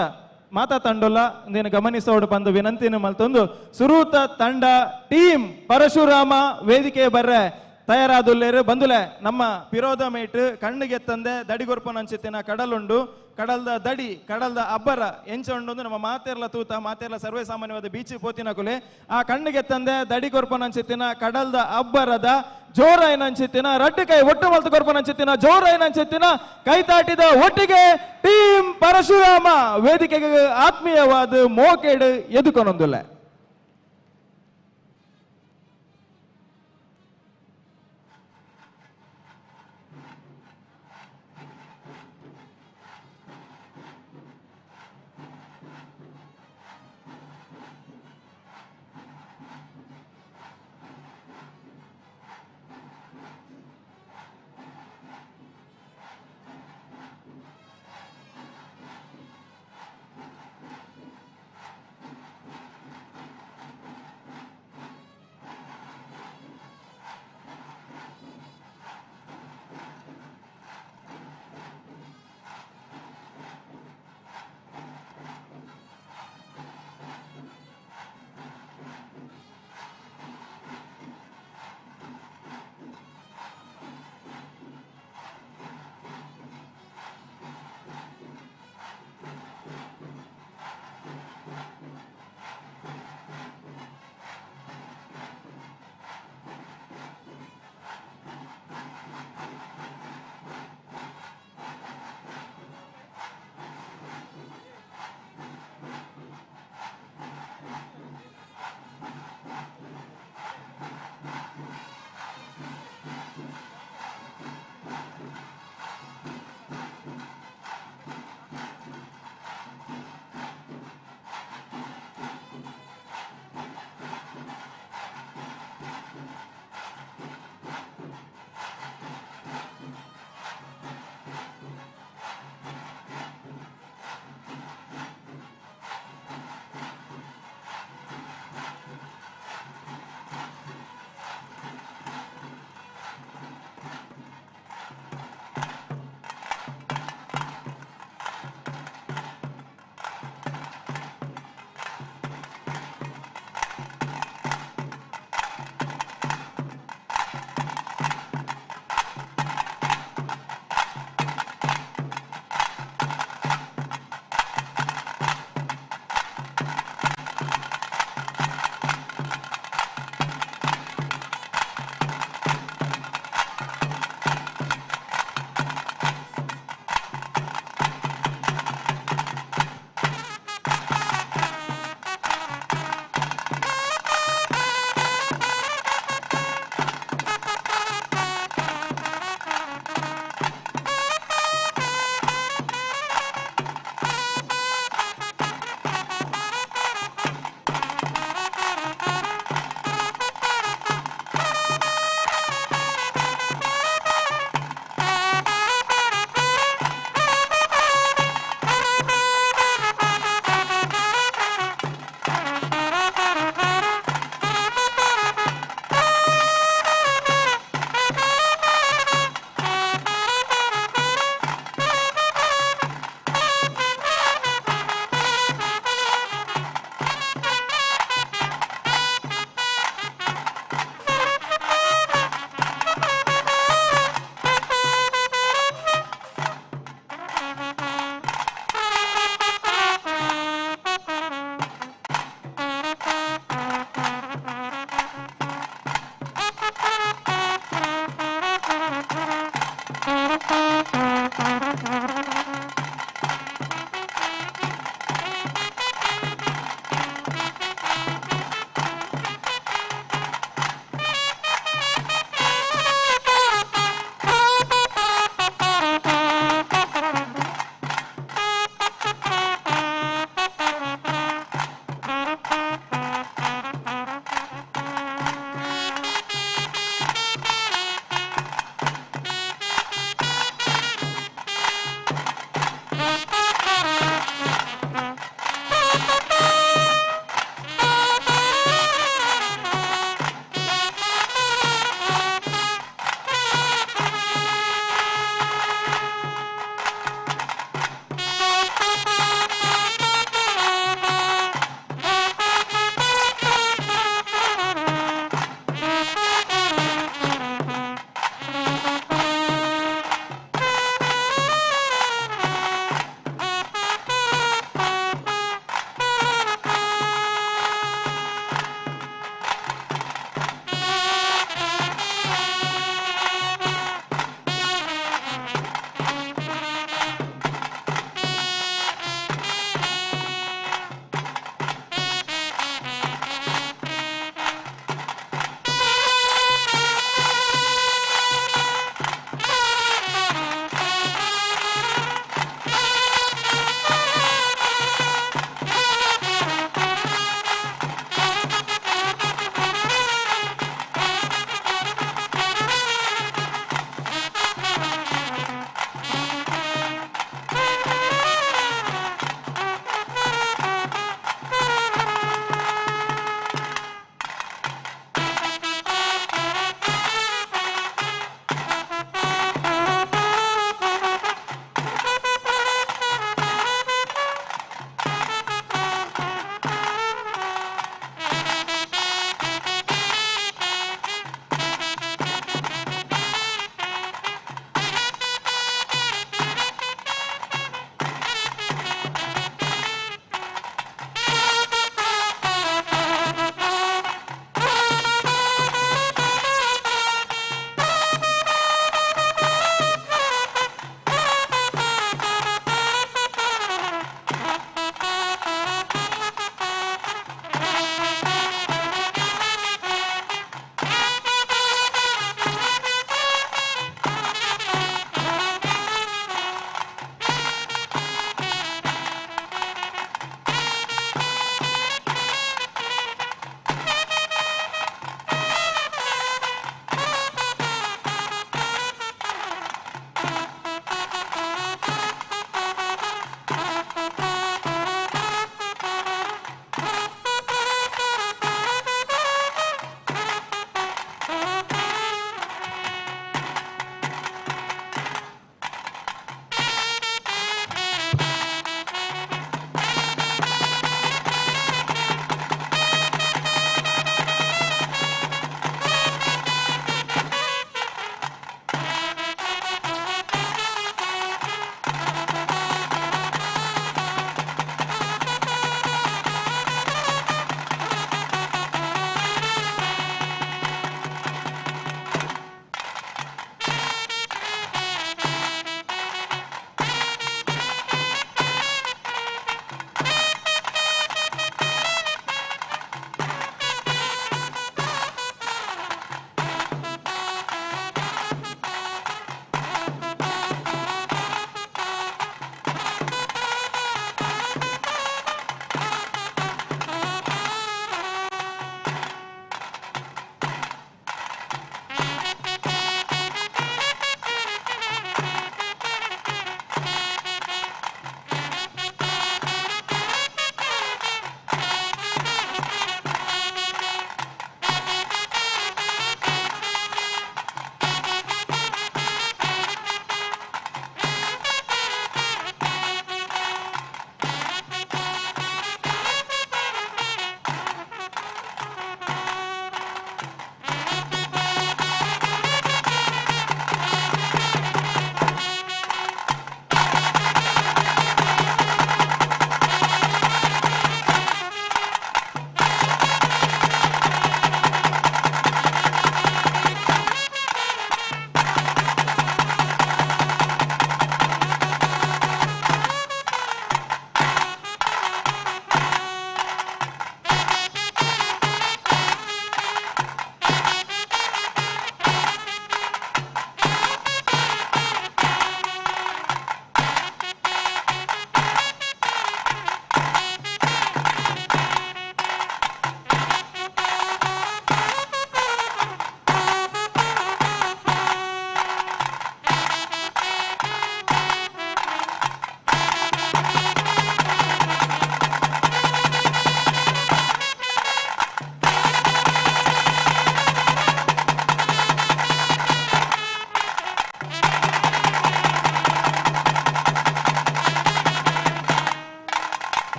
ಮಾತಾ ತಂಡೊಲ್ಲ ನೀನು ಗಮನಿಸೋಡು ಬಂದು ವಿನಂತಿನ ಮಲ್ತೊಂದು ಸುರೂತ ತಂಡ ಟೀಮ್ ಪರಶುರಾಮ ವೇದಿಕೆ ಬರ್ರೆ ತಯಾರಾದುಲ್ಲೇರು ಬಂದುಲೆ ನಮ್ಮ ಪಿರೋಧ ಮೇಟ್ ಕಣ್ಣಿಗೆತ್ತಂದೆ ದಡಿಗೊರ್ಪನ ಅಂಚಿತ್ತಿನ ಕಡಲುಂಡು ಕಡಲ್ದ ದಡಿ ಕಡಲ್ದ ಅಬ್ಬರ ಎಂಚ ಉಂಡು ನಮ್ಮ ಮಾತೇರ್ಲ ತೂತ ಮಾತೇರ್ಲ ಸರ್ವೇ ಸಾಮಾನ್ಯವಾದ ಬೀಚಿ ಪೋತಿನ ಕುಲೆ ಆ ಕಣ್ಣಿಗೆತ್ತಂದೆ ದಡಿಗೊರ್ಪನ ಅಂಚಿತ್ತಿನ ಕಡಲ್ದ ಅಬ್ಬರದ ಜೋರ ಏನಂಚಿತ್ತಿನ ರಡ್ಡು ಕೈ ಒಟ್ಟು ಮಲ್ತು ಕೊರ್ಪನ ಅಂಚಿತ್ತಿನ ಜೋರ ಏನಂಚಿತ್ತಿನ ಕೈ ತಾಟಿದ ಒಟ್ಟಿಗೆ ಟೀಮ್ ಪರಶುರಾಮ ವೇದಿಕೆಗೆ ಆತ್ಮೀಯವಾದ ಮೋಕೇಡು ಎದುಕೊನೊಂದುಲ್ಲೆ.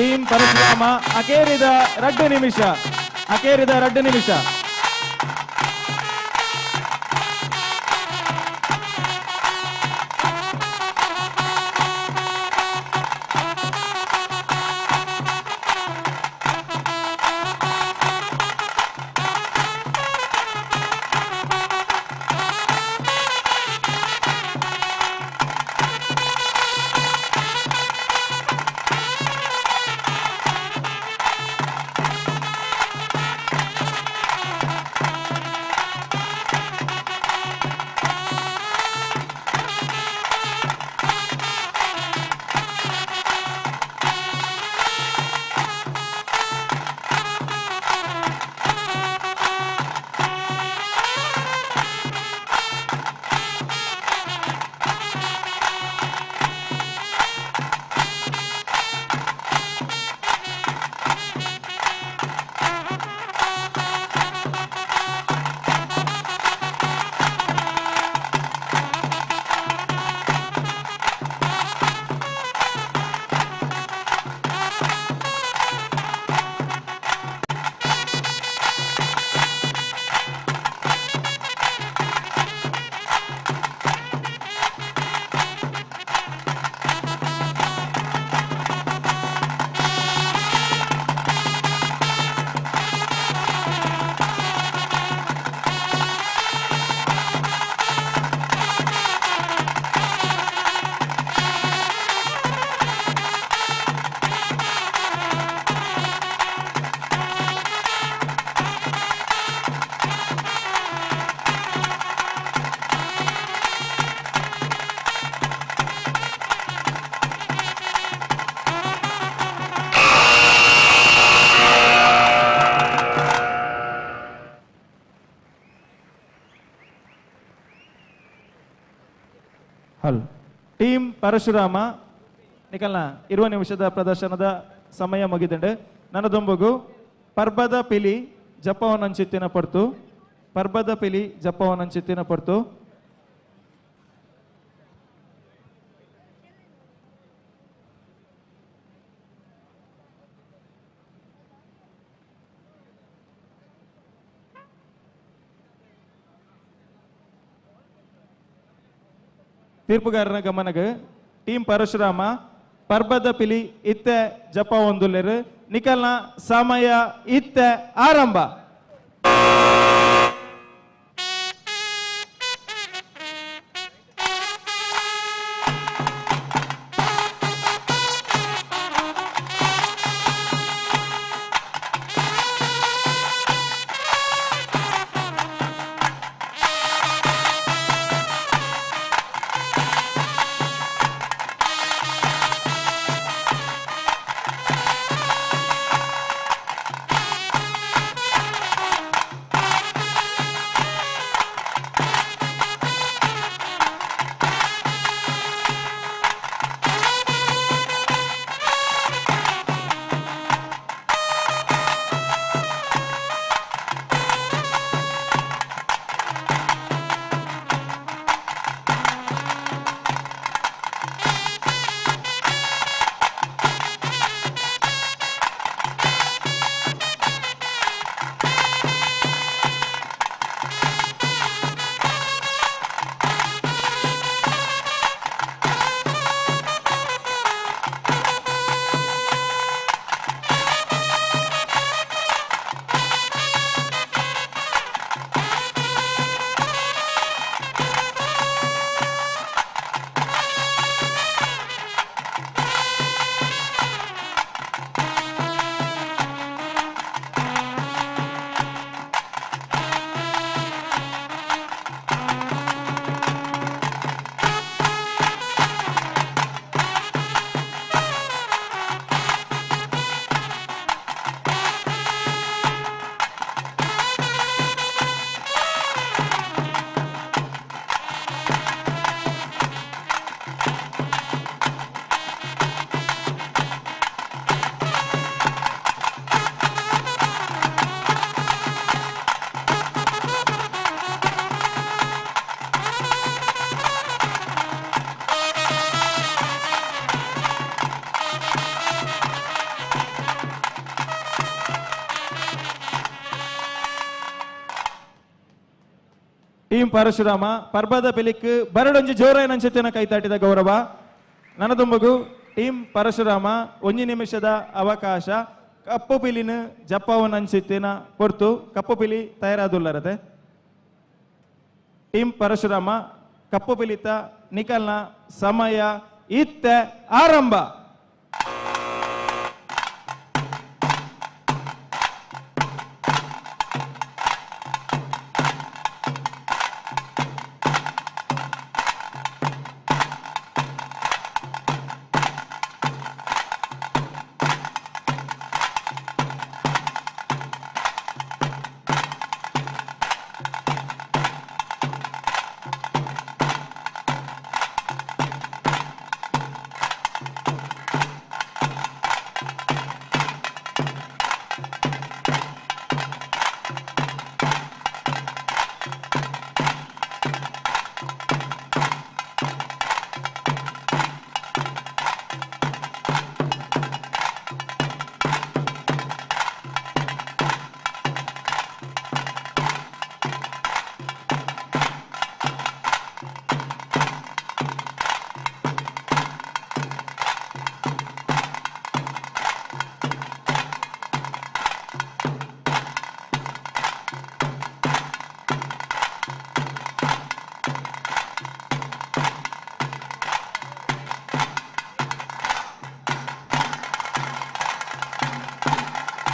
ಟೀಮ್ ಪರಶುರಾಮ ಅಕೇರಿದ 2 ನಿಮಿಷ, ಅಕೇರಿದ 2 ನಿಮಿಷ. ಹಲ್ ಟೀಮ್ ಪರಶುರಾಮ ನಿಕಲ್ನ 20 ನಿಮಿಷದ ಪ್ರದರ್ಶನದ ಸಮಯ ಮುಗಿದಂಡು. ನನದೊಂಬಗು ಪರ್ಬದ ಪಿಲಿ ಜಪವನಂಚಿತ್ತಿನ ಪಡ್ತು, ಪರ್ಬದ ಪಿಲಿ ಜಪವನಂಚಿತ್ತಿನ ಪಡ್ತು. ತೀರ್ಪುಗಾರನ ಗಮನಗ ಟೀಮ್ ಪರಶುರಾಮ ಪರ್ಬದ ಪಿಲಿ ಇತ್ತೆ ಜಪ ಒಂದುಲ್ಲೆರು. ನಿಕಲ್ನ ಸಮಯ ಇತ್ತೆ ಆರಂಭ. Team Parashurama ಪರ್ಬದ ಪಿಲಿಕ್ ಬರಡೊಂಜಿ ಜೋರಾಯನಂಚಿತ್ತಿನ ಕೈತಾಟಿದ ಗೌರವ ನನದುಂಬಗು ಟೀಮ್ ಪರಶುರಾಮ 1 ನಿಮಿಷದ ಅವಕಾಶ ಕಪ್ಪು ಪಿಲಿನ ಜಪ್ಪವನಂಚಿತ್ತಿನ ಪೊರ್ತು ಕಪ್ಪು ಪಿಲಿ ತಯಾರಾದುಲ್ಲರತೆ ಟೀಮ್ ಪರಶುರಾಮ ಕಪ್ಪು ಪಿಲಿತ ನಿಕಲ್ನ ಸಮಯ ಇತ್ತೆ ಆರಂಭ.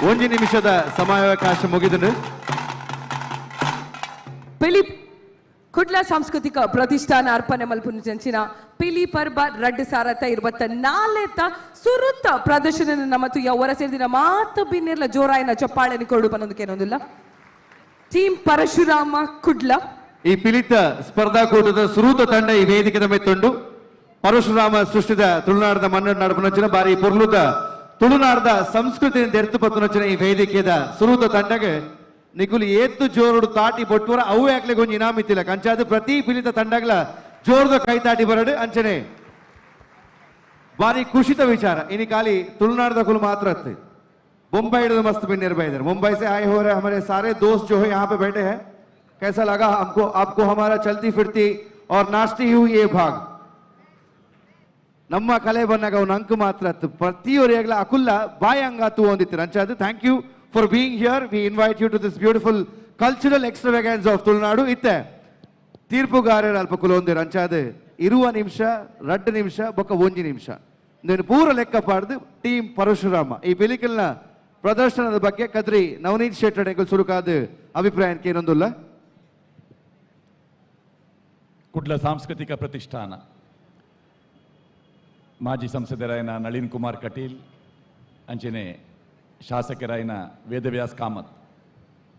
ಒಂಜಿ ನಿಮಿಷದ ಸಮಯಾವಕಾಶ ಮುಗಿದು. ಪಿಲಿಪ್ ಕುಡ್ಲ ಸಾಂಸ್ಕೃತಿಕ ಪ್ರತಿಷ್ಠಾನ ಅರ್ಪಣೆ ಮಲ್ಪುನ ಜಂಚಿನ ಪಿಲಿ ಪರ್ಬ 2024 ಸುರುತ್ತ ಪ್ರದರ್ಶನ ಮತ್ತು ಹೊರ ಸೇರಿದಿನ ಮಾತು ಬಿನ್ನಿರ್ಲ ಜೋರಾಯನ ಚಪ್ಪಾಳೆನ ಕೊಡು ಬನ್ನೋದಕ್ಕೇನೊಂದಿಲ್ಲ. ಟೀಮ್ ಪರಶುರಾಮ ಕುಡ್ಲ ಈ ಪಿಲಿತ ಸ್ಪರ್ಧಾಕೂಟದ ಸುರೂತ ತಂಡ ಈ ವೇದಿಕೆದ ಮೆತ್ತುಂಡು. ಪರಶುರಾಮ ಸೃಷ್ಟಿದ ತುಳುನಾಡದ ಮನ್ನಡ ನಡಪುನಂಚಿನ ಬಾರಿ ಪೊರ್ಲುದ ತುಳುನಾಡದ ಸಂಸ್ಕೃತಿಯಿಂದ ಎರ್ತು ಪತ್ತುನಂಚಿನ ಈ ವೇದಿಕೆದ ಸುರೂತ ತಂಡಗೆ ನಿಕುಲು ಏತ್ತು ಜೋರುಡು ತಾಟಿ ಬೊಟ್ಟುವರ ಅವು ಯಾಕ್ಲೆ ಗೊಂಜಿ ಇನಾಮಿತ್ತಿಲ್ಲ ಕಂಚಾದ ಪ್ರತಿ ಪಿಲಿತ ತಂಡಗಳ ಜೋರದ ಕೈ ತಾಟಿ ಬರಡು ಅಂಚನೆ ಬಾರಿ ಖುಷಿತ ವಿಚಾರ. ಇನಿ ಖಾಲಿ ತುಳುನಾಡದ ಕುಲು ಮಾತ್ರ ಅತ್ತೆ मुंबई मस्त भी निर्भय इधर मुंबई से आए हो रहे हमारे सारे दोस्त जो है यहाँ पे बैठे हैं। कैसा लगा हमको आपको हमारा चलती फिरती और नाचती हुई ये भाग ನಮ್ಮ ಕಲೆ ಬನ್ನಾಗ ಅವನ ಅಂಕು ಮಾತ್ರ ಪ್ರತಿಯೊರಿಯಾಗಲ ಅಕುಲ್ಲ boy ಅಂಗಾತು ಹೊಂದಿತ್ತೀರ ಅಂಚಾದ. Thank you for being here. We invite you to this beautiful cultural extravagance of Tulunadu. ಇತ್ತೆ ತೀರ್ಪುಗಾರರ ಅಲ್ಪ ಕುಲೊಂದಿರ ಅಂಚಾದ 20 ನಿಮಿಷ 2 ನಿಮಿಷ ಬೊಕ್ಕ 1 ನಿಮಿಷ నేను ಪೂರ ಲೆಕ್ಕ ಪಾಡ್ದು ಟೀಮ್ ಪರಶುರಾಮ ಈ ಪಿಲಿಕಲ್ನ ಪ್ರದರ್ಶನದ ಬಗ್ಗೆ ಕದ್ರಿ ನವನೀತ್ ಶೆಟ್ಟರ್ ಸುರುಕಾದ ಅಭಿಪ್ರಾಯಕ್ಕೆ ಏನೊಂದುಲ್ಲ. ಕುಡ್ಲ ಸಾಂಸ್ಕೃತಿಕ ಪ್ರತಿಷ್ಠಾನ ಮಾಜಿ ಸಂಸದರಾಯನ ನಳಿನ್ ಕುಮಾರ್ ಕಟೀಲ್ ಅಂಚನೆ ಶಾಸಕರಾಯನ ವೇದವ್ಯಾಸ್ ಕಾಮತ್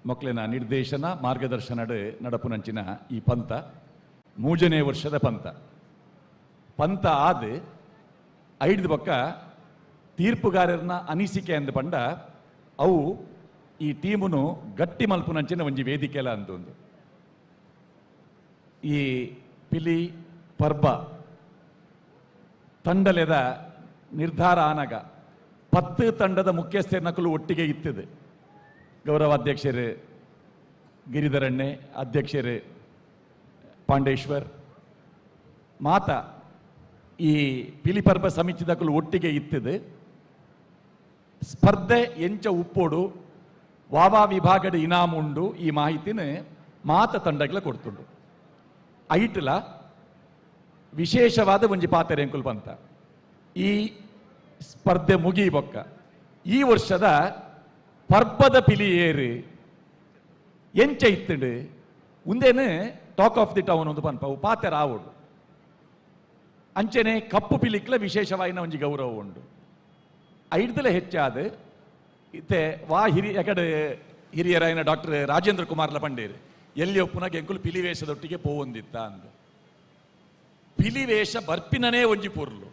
ಮಕ್ಕಳಿನ ನಿರ್ದೇಶನ ಮಾರ್ಗದರ್ಶನಡ್ ನಡಪುನಂಚಿನ ಈ ಪಂಥ 3ನೇ ವರ್ಷದ ಪಂಥ ಪಂಥ ಆದ ಐದು ಬೊಕ್ಕ ತೀರ್ಪುಗಾರರನ್ನ ಅನಿಸಿಕೆ ಅಂದ ಪಂಡ ಅವು ಈ ಟೀಮುನು ಗಟ್ಟಿ ಮಲ್ಪುನಂಚಿನ ಒಂಜಿ ವೇದಿಕೆಲ ಅಂತೊಂದು ಈ ಪಿಲಿ ಪರ್ಬ ತಂಡಲೆದ ನಿರ್ಧಾರ ಆನಗ 10 ತಂಡದ ಮುಖ್ಯಸ್ಥರ ನಕಲು ಒಟ್ಟಿಗೆ ಇತ್ತಿದೆ. ಗೌರವಾಧ್ಯಕ್ಷರು ಗಿರಿಧರಣ್ಣೆ, ಅಧ್ಯಕ್ಷರು ಪಾಂಡೇಶ್ವರ್ ಮಾತ ಈ ಪಿಲಿಪರ್ಬ ಸಮಿತಿದಕಲು ಒಟ್ಟಿಗೆ ಇತ್ತಿದೆ. ಸ್ಪರ್ಧೆ ಎಂಚ ಉಪ್ಪೋಡು ವಾವಾ ವಿಭಾಗದ ಇನಾಮು ಉಂಡು ಈ ಮಾಹಿತಿನ ಮಾತ ತಂಡಗಳ ಕೊಡ್ತುಂಡು. ಐಟ್ಲ ವಿಶೇಷವಾದ ಒಂಜಿ ಪಾತೆರೆ ಎಂಕುಲು ಪಂತ ಈ ಸ್ಪರ್ಧೆ ಮುಗಿಬೊಕ್ಕ ಈ ವರ್ಷದ ಪರ್ಬದ ಪಿಲಿಯೇರು ಎಂಚ ಇತ್ತುಂಡು ಉಂದೇನು talk of the town ಒಂದು ಪನ್ಪ ಅವು ಪಾತೆರ ಆವೋಡು. ಅಂಚನೆ ಕಪ್ಪು ಪಿಲಿಕ್ಲ ವಿಶೇಷವಾಯಿನ ಒಂಜಿ ಗೌರವ ಉಂಡು. ಐಡ್ದಲೆ ಹೆಚ್ಚಾದ ಇತ್ತೆ ವಾ ಹಿರಿಯ ಯಾಕಡೆ ಹಿರಿಯರಾಯಿನ ಡಾಕ್ಟರ್ ರಾಜೇಂದ್ರ ಕುಮಾರ್ಲ ಪಂಡೇರು ಎಲ್ಲಿ ಒಪ್ಪುನಾಗ ಎಂಕುಲು ಪಿಲಿವೇಷದೊಟ್ಟಿಗೆ ಪೋವೊಂದಿತ್ತ ಅಂದ. ಪಿಲಿವೇಷ ಬರ್ಪಿನನೇ ಒಂಜಿ ಪೊರ್ಲು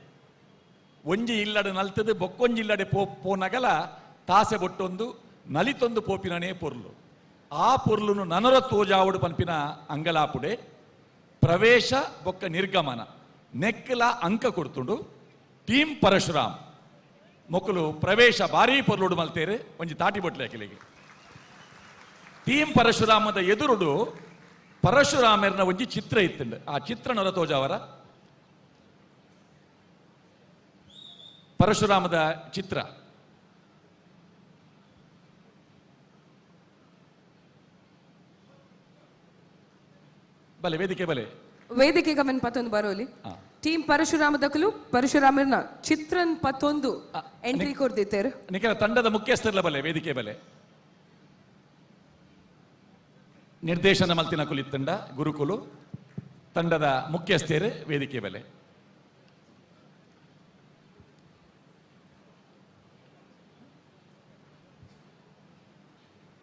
ಒಂಜಿ ಇಲ್ಲಡೆ ನಲ್ತದೆ ಬೊಕ್ಕೊಂಜಿ ಇಲ್ಲಡೆ ಪೋನಗಲ ತಾಸೆ ಬೊಟ್ಟೊಂದು ನಲಿತೊಂದು ಪೋಪಿನನೇ ಪೊರ್ಲು. ಆ ಪೊರ್ಲುನು ನನರ ತೋಜಾವಡು ಪನ್ಪಿನ ಅಂಗಲಾಪುಡೆ ಪ್ರವೇಶ ಬೊಕ್ಕ ನಿರ್ಗಮನ ನೆಕ್ಕಲ ಅಂಕ ಕೊಡ್ತುಂಡು. ಟೀಮ್ ಪರಶುರಾಮ್ ಮೊಕ್ಕಲು ಪ್ರವೇಶ ಭಾರೀ ಪೊರ್ಲುಡು ಮಲ್ತೇರು ಒಂಜಿ ತಾಟಿ ಬೊಟ್ಲೆ ಅಕಿಲಿಗೆ. ಟೀಮ್ ಪರಶುರಾಮದ ಎದುರುಡು ಪರಶುರಾಮರ್ನ ಒಂಜಿ ಚಿತ್ರ ಇತ್ತುಂಡು. ಆ ಚಿತ್ರನೊರ ತೋಜಾವರ ಪರಶುರಾಮದ ಚಿತ್ರ. ಬಲೆ ವೇದಿಕೆ ಬಲೆ ವೇದಿಕೆ ಗಮನ ಪತ್ತೊಂದು ಬರೋಲಿ. ಟೀಮ್ ಪರಶುರಾಮ ದಕಲು ಪರಶುರಾಮರ್ನ ಚಿತ್ರನ್ ಪತ್ತೊಂದು ಎಂಟ್ರಿ ಕೊಡ್ದಿತ್ತೇರು. ನಿಖರ ತಂಡದ ಮುಖ್ಯಸ್ಥರ್ಲ ಬಲೆ ವೇದಿಕೆ ಬಲೆ ನಿರ್ದೇಶನ ಮಲ್ತಿನ ಕುಲಿತ್ತಂಡ ಗುರುಕುಲು ತಂಡದ ಮುಖ್ಯಸ್ಥರು ವೇದಿಕೆ ಬಲೆ.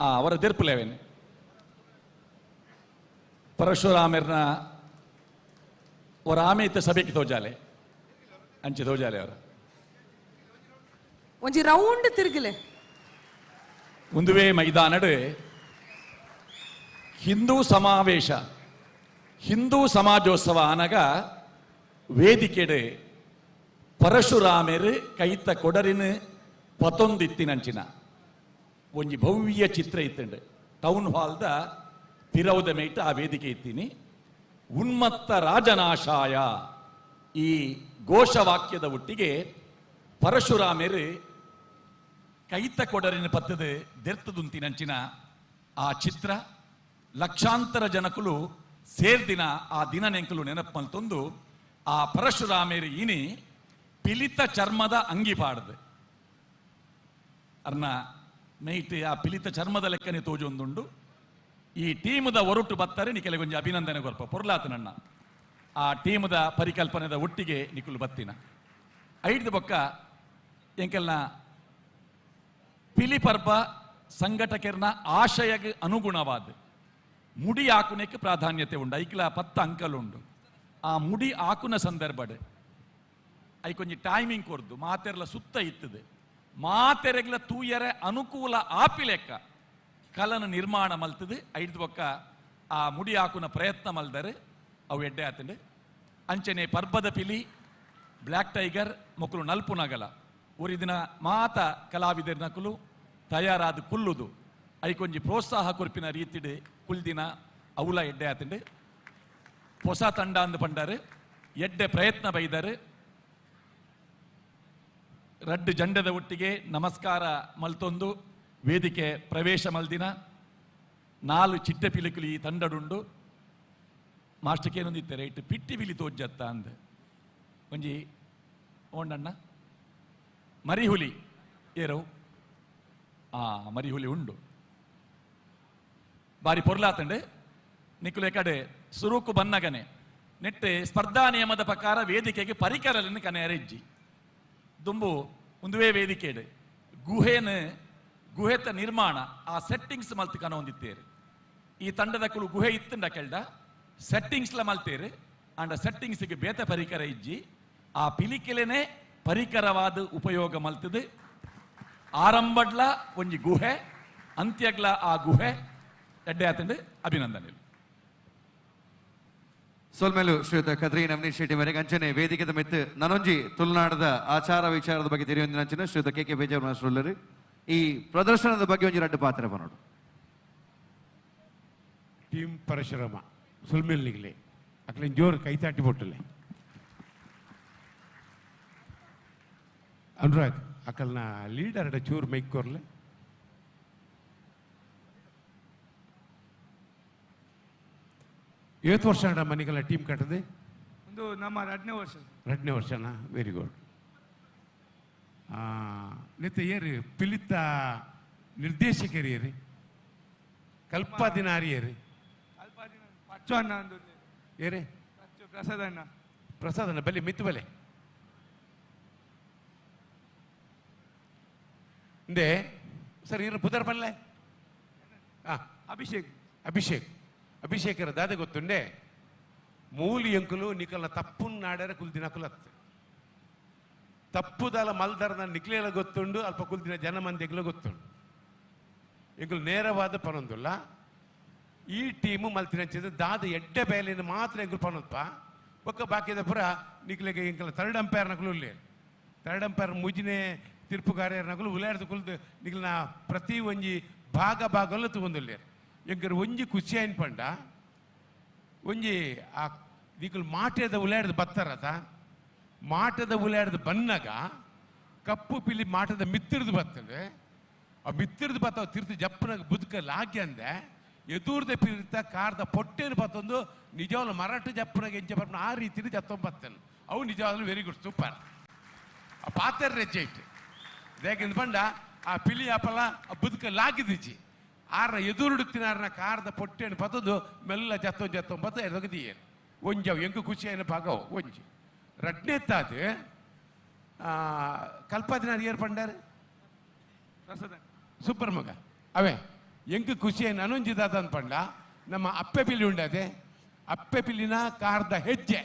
ಅವರ ದೆರ್ಪುಲೇವೇನೆ ಪರಶುರಾಮರ್ನ ಅವರ ಆಮೇತ ಸಭೆಗೆ ತೋಜಾಲೆ ಅಂಚೆ ತೋಜಾಲೆ ಅವರ ಒಂಜಿ ರೌಂಡ್ ತಿರುಗಲೆ. ಒಂದುವೇ ಮೈದಾನಡು ಹಿಂದೂ ಸಮಾವೇಶ ಹಿಂದೂ ಸಮಾಜೋತ್ಸವ ಆನಗ ವೇದಿಕೆಡೆ ಪರಶುರಾಮರು ಕೈತ ಕೊಡರಿನ ಪತೊಂದಿತ್ತಿನಂಚಿನ ಒಂಜಿ ಭವ್ಯ ಚಿತ್ರ ಇತ್ತಂಡು. ಟೌನ್ ಹಾಲ್ದ ಪಿರೌದ ಮೇಟ ಆ ವೇದಿಕೆ ಇತ್ತೀನಿ. ಉನ್ಮತ್ತ ರಾಜನಾಶಾಯ ಈ ಘೋಷವಾಕ್ಯದ ಒಟ್ಟಿಗೆ ಪರಶುರಾಮರು ಕೈತ ಕೊಡರಿನ ಪತ್ತದ ದೆರ್ತದುಂತಿನಂಚಿನ ಆ ಚಿತ್ರ ಲಕ್ಷಾಂತರ ಜನಕುಲು ಸೇರ್ದಿನ ಆ ದಿನ ನೆಂಕಲು ನೆನಪು ಮಲ್ತೊಂದು ಆ ಪರಶುರಾಮೇರು ಇನಿ ಪಿಲಿತ ಚರ್ಮದ ಅಂಗಿ ಪಾಡ್ದು ಅರ್ನ ಮೈಟ್ ಆ ಪಿಲಿತ ಚರ್ಮದ ಲೆಕ್ಕನೆ ತೋಜೊಂದುಂಡು. ಈ ಟೀಮದ ಒರಟು ಬತ್ತಾರೆ ನಿಕೆಲೆ ಕೊಂಚ ಅಭಿನಂದನೆ ಕೊರ್ಪ ಪೊರ್ಲಾತನಣ್ಣ. ಆ ಟೀಮದ ಪರಿಕಲ್ಪನೆದ ಒಟ್ಟಿಗೆ ನಿಕುಲು ಬತ್ತಿನ ಐದು ಬೊಕ್ಕ ಎಂಕೆಲ್ನ ಪಿಲಿ ಪರ್ಬ ಸಂಘಟಕರ್ನ ಆಶಯಕ್ಕೆ ಅನುಗುಣವಾದ ಮುಡಿ ಆಕುನಕ್ಕೆ ಪ್ರಾಧಾನ್ಯತೆ ಉಂಡು. ಐಕ್ಲ 10 ಅಂಕಲುಂಡು. ಆ ಮುಡಿ ಆಕುನ ಸಂದರ್ಭಡ್ ಐಕೊಂಜಿ ಟೈಮಿಂಗ್ ಕೊರ್ದು ಮಾತೆರ್ಲ ಸುತ್ತ ಇತ್ತದೆ ಮಾತೆರೆಗ್ಲ ತೂಯರೆ ಅನುಕೂಲ ಆಪಿಲೆಕ್ಕ ಕಲನ ನಿರ್ಮಾಣ ಮಲ್ತದೆ. ಐದು ಬೊಕ್ಕ ಆ ಮುಡಿ ಹಾಕುನ ಪ್ರಯತ್ನ ಮಲ್ದರೆ ಅವು ಎಡ್ಡೆ ಆತಂಡು. ಅಂಚನೆ ಪರ್ಬದ ಪಿಲಿ ಬ್ಲ್ಯಾಕ್ ಟೈಗರ್ ಮೊಕ್ಕಲು ನಲ್ಪು ನಗಲ ಊರಿದಿನ ಮಾತ ಕಲಾವಿದರ ನಕಲು ತಯಾರಾದ ಕುಲ್ಲುದು ಐಕೊಂಜಿ ಪ್ರೋತ್ಸಾಹ ಕೊರ್ಪಿನ ರೀತಿಡು ಕುಲ್ದಿನ ಅವುಲ ಎಡ್ಡೆ ಆತಂಡು. ಹೊಸ ತಂಡ ಅಂದು ಪಂಡಾರು ಎಡ್ಡೆ ಪ್ರಯತ್ನ ಬೈದರು. ರಡ್ಡು ಜಂಡದ ಒಟ್ಟಿಗೆ ನಮಸ್ಕಾರ ಮಲ್ತೊಂದು ವೇದಿಕೆ ಪ್ರವೇಶ ಮಲ್ದಿನ 4 ಚಿಟ್ಟೆ ಪಿಲಿಕುಲಿ ಈ ತಂಡಡುಂಡು. ಮಾಸ್ಟರ್ಗೆ ಏನೊಂದಿತ್ತಾರೆ ಇಟ್ಟು ಪಿಟ್ಟಿ ಬಿಲಿ ತೋಜ್ಜತ್ತ ಅಂದ ಒಂಜಿ ಓಂಡಣ್ಣ ಮರಿಹುಲಿ ಏರವು ಆ ಮರಿಹುಲಿ ಉಂಡು ಬಾರಿ ಪೊರ್ಲಾತಂಡೆ. ನಿಕ್ಕುಲೆ ಕಡೆ ಸುರುಕು ಬನ್ನಗನೆ ನೆಟ್ಟೆ ಸ್ಪರ್ಧಾ ನಿಯಮದ ಪ್ರಕಾರ ವೇದಿಕೆಗೆ ಪರಿಕರలను ಕನೆಯರೆಜ್ಜಿ ದುಂಬು ಒಂದುವೇ ವೇದಿಕೆಡೆ ಗುಹೆನ ಗುಹೆತ ನಿರ್ಮಾಣ ಆ ಸೆಟ್ಟಿಂಗ್ಸ್ ಮಲ್ತು ಕನ ಹೊಂದಿತ್ತೇರು. ಈ ತಂಡದ ಕುಳು ಗುಹೆ ಇತ್ತಂಡ ಕೆಳ್ದ ಸೆಟ್ಟಿಂಗ್ಸ್ಲ ಮಲ್ತೇರು. ಅಂಡ ಸೆಟ್ಟಿಂಗ್ಸ್ಗೆ ಬೇತ ಪರಿಕರ ಇಜ್ಜಿ ಆ ಪಿಲಿಕೆಲೆನೆ ಪರಿಕರವಾದ ಉಪಯೋಗ ಮಲ್ತದೆ. ಆರಂಭಡ್ಲ ಒಂಜಿ ಗುಹೆ ಅಂತ್ಯಗ್ಲ ಆ ಗುಹೆ ಎಡ್ಡೆ ಆತಂಡು ಅಭಿನಂದನೆ. ಸೊಲ್ಮೇಲು ಶ್ರೀಯುತ ಕದ್ರಿ ನವನೀಶ್ ಶೆಟ್ಟಿ ಮೇರೆಗೆ ಅಂಚನೆ ವೇದಿಕೆದ ಮೆತ್ತು ನನೊಂಜಿ ತುಳುನಾಡದ ಆಚಾರ ವಿಚಾರದ ಬಗ್ಗೆ ತಿಳಿಯೊಂದಿನ ಅಂಚನೆ ಶ್ರೀಯುತ ಕೆ ಕೆ ಬೇಜಾರ್ ಮಾಸ್ಟರ್ ಈ ಪ್ರದರ್ಶನದ ಬಗ್ಗೆ ಒಂಜಿ ರಡ್ಡು ಪಾತ್ರ ಬನ್ನೋಡು. ಟೀಮ್ ಪರಶುರಾಮ ಸುಲ್ಮೇಲ್ ನಿಗಲೆ ಅಕ್ಲಿನ್ ಜೋರು ಕೈತಾಟಿ ಬೊಟ್ಟಲೆ. ಅನುರಾಗ್ ಅಕಲ್ನ ಲೀಡರ್ ಚೂರು ಮೈಕ್ ಕೊರ್ಲೆ. ಏತ್ ವರ್ಷ ಮನೆಗೆಲ್ಲ ಟೀಮ್ ಕಟ್ಟದೆ? ಒಂದು ನಮ್ಮ 2ನೇ ವರ್ಷ. 2ನೇ ವರ್ಷನಾ? Very good. ನಿತ್ಯ ಏರಿ ಪಿಲಿತ ನಿರ್ದೇಶಕರು ಏರಿ ಕಲ್ಪಾದಿನ ಆರಿಯೇರಿ ಪಚ್ಚು ಅಣ್ಣ ಅಂದು ಏರಿ ಪ್ರಸಾದ್ ಅಣ್ಣ. ಪ್ರಸಾದ್ ಅಣ್ಣ ಬಲೆ ಮಿತ್ತು ಬಲೆ ಇಂದೆ ಸರ್ ಇರು ಪುದರ್ ಬಲ್ಲೆ ಅಭಿಷೇಕ್. ಅಭಿಷೇಕ್ ಅಭಿಷೇಕರ ದಾದೆ ಗೊತ್ತುಂಡೆ ಮೂಲಿ ಎಂಕುಲು ನಿಕಲ್ನ ತಪ್ಪುನ್ ನಾಡ್ಯಾರ ಕುಲ್ದಿನ ಕುಲತ್ತು ತಪ್ಪುದಲ ಮಲ್ದರ್ನ ನಿಕ್ಲೇಲ ಗೊತ್ತುಂಡು ಅಲ್ಪ ಕುಲ್ದಿನ ಜನ ಮಂದಿಗ್ಲ ಗೊತ್ತುಂಡು ಎಂಕುಲು ನೇರವಾದ ಪನೊಂದುಲ್ಲ. ಈ ಟೀಮು ಮಲ್ತಿನ ದಾದ ಎಡ್ಡೆ ಬೇಲಿನ ಮಾತ್ರ ಎಂಕುಲು ಪನೊಂದಪ್ಪ ಒಕ್ಕ ಬಾಕಿದ ಪುರ ನಿಕ್ಲೆಗೆ ಎಂಕಲ ಥರ್ಡ್ ಅಂಪೈರ್ ನಕಲು ಉಲ್ಲೇರು. ಥರ್ಡ್ ಅಂಪೈರ್ ಮುಜಿನೆ ತೀರ್ಪುಗಾರ್ಯರ ನಕಲು ಉಲ್ಲೇರ್ದು ಕುಲ್ದು ನಿಕ್ಲನ ಪ್ರತಿ ಒಂಜಿ ಭಾಗ ಭಾಗಲ್ಲ ತಗೊಂಡುಲ್ಲೇರು. ಎಂಕರ್ ಒಂಜಿ ಖುಷಿ ಆಯ್ನ ಪಂಡ ಒಂಜಿ ಆ ನಿಕುಲು ಮಾಟೆದ ಉಲಾಡ್ದು ಬತ್ತಾರತ ಮಾಟದ ಉಲಾಡ್ದು ಬನ್ನಾಗ ಕಪ್ಪು ಪಿಲಿ ಮಾಟದ ಮಿತ್ತಿರ್ದು ಬರ್ತದೆ ಆ ಮಿತ್ತಿರ್ದು ಬತ್ತಾವ ತಿರ್ತು ಜಪ್ಪನಾಗ ಬುದ್ಕ ಲಾಗ್ಯ ಅಂದೆ ಎದುರ್ದ ಪಿಲಿತ ಕಾರ್ದ ಪೊಟ್ಟೆನು ಬತ್ತೊಂದು ನಿಜವಾಗ್ಲು ಮರಾಠ ಜಪ್ಪನಾಗ ಎಂಚ ಬರ್ಪನ ಆ ರೀತಿಲಿ ಜತ್ತೊಂಬತ್ತನು ಅವು ನಿಜವಾಗ್ಲು very good super ಆ ಪಾತ್ರ ರೆಜ್ಜೆ ಇಟ್ಟು ದೇಕಿಂದ ಬಂಡ ಆ ಪಿಲಿ ಅಪಲ ಆ ಬುದ್ಕ ಲಾಗಿದಿಜ್ಜಿ ಆರ್ನ ಎದುರುಡುತ್ತಿನಾರ್ನ ಕಾರ್ದ ಪೊಟ್ಟೆನು ಬತ್ತೊಂದು ಮೆಲ್ಲ ಜತ್ತೊ ಜತ್ತೊಂಬತ್ತು ಎದಗದಿಯೇನು ಒಂಜವು ಎಂಕು ಖುಷಿ అయిన ಭಾಗವು ಒಂಜಿ ರಡ್ನೆತ್ತಾದ ಕಲ್ಪಾದಿನಾರ್ ಏರ್ ಪಂಡಾರು ಸೂಪರ್ ಮಗ ಅವೇ ಎಂಕು ಖುಷಿ ಅನೊಂಜಿದಾದ ಪಂಡ ನಮ್ಮ ಅಪ್ಪೆ ಪಿಲಿ ಉಂಡದೆ ಅಪ್ಪೆ ಪಿಲಿನ ಕಾರ್ದ ಹೆಜ್ಜೆ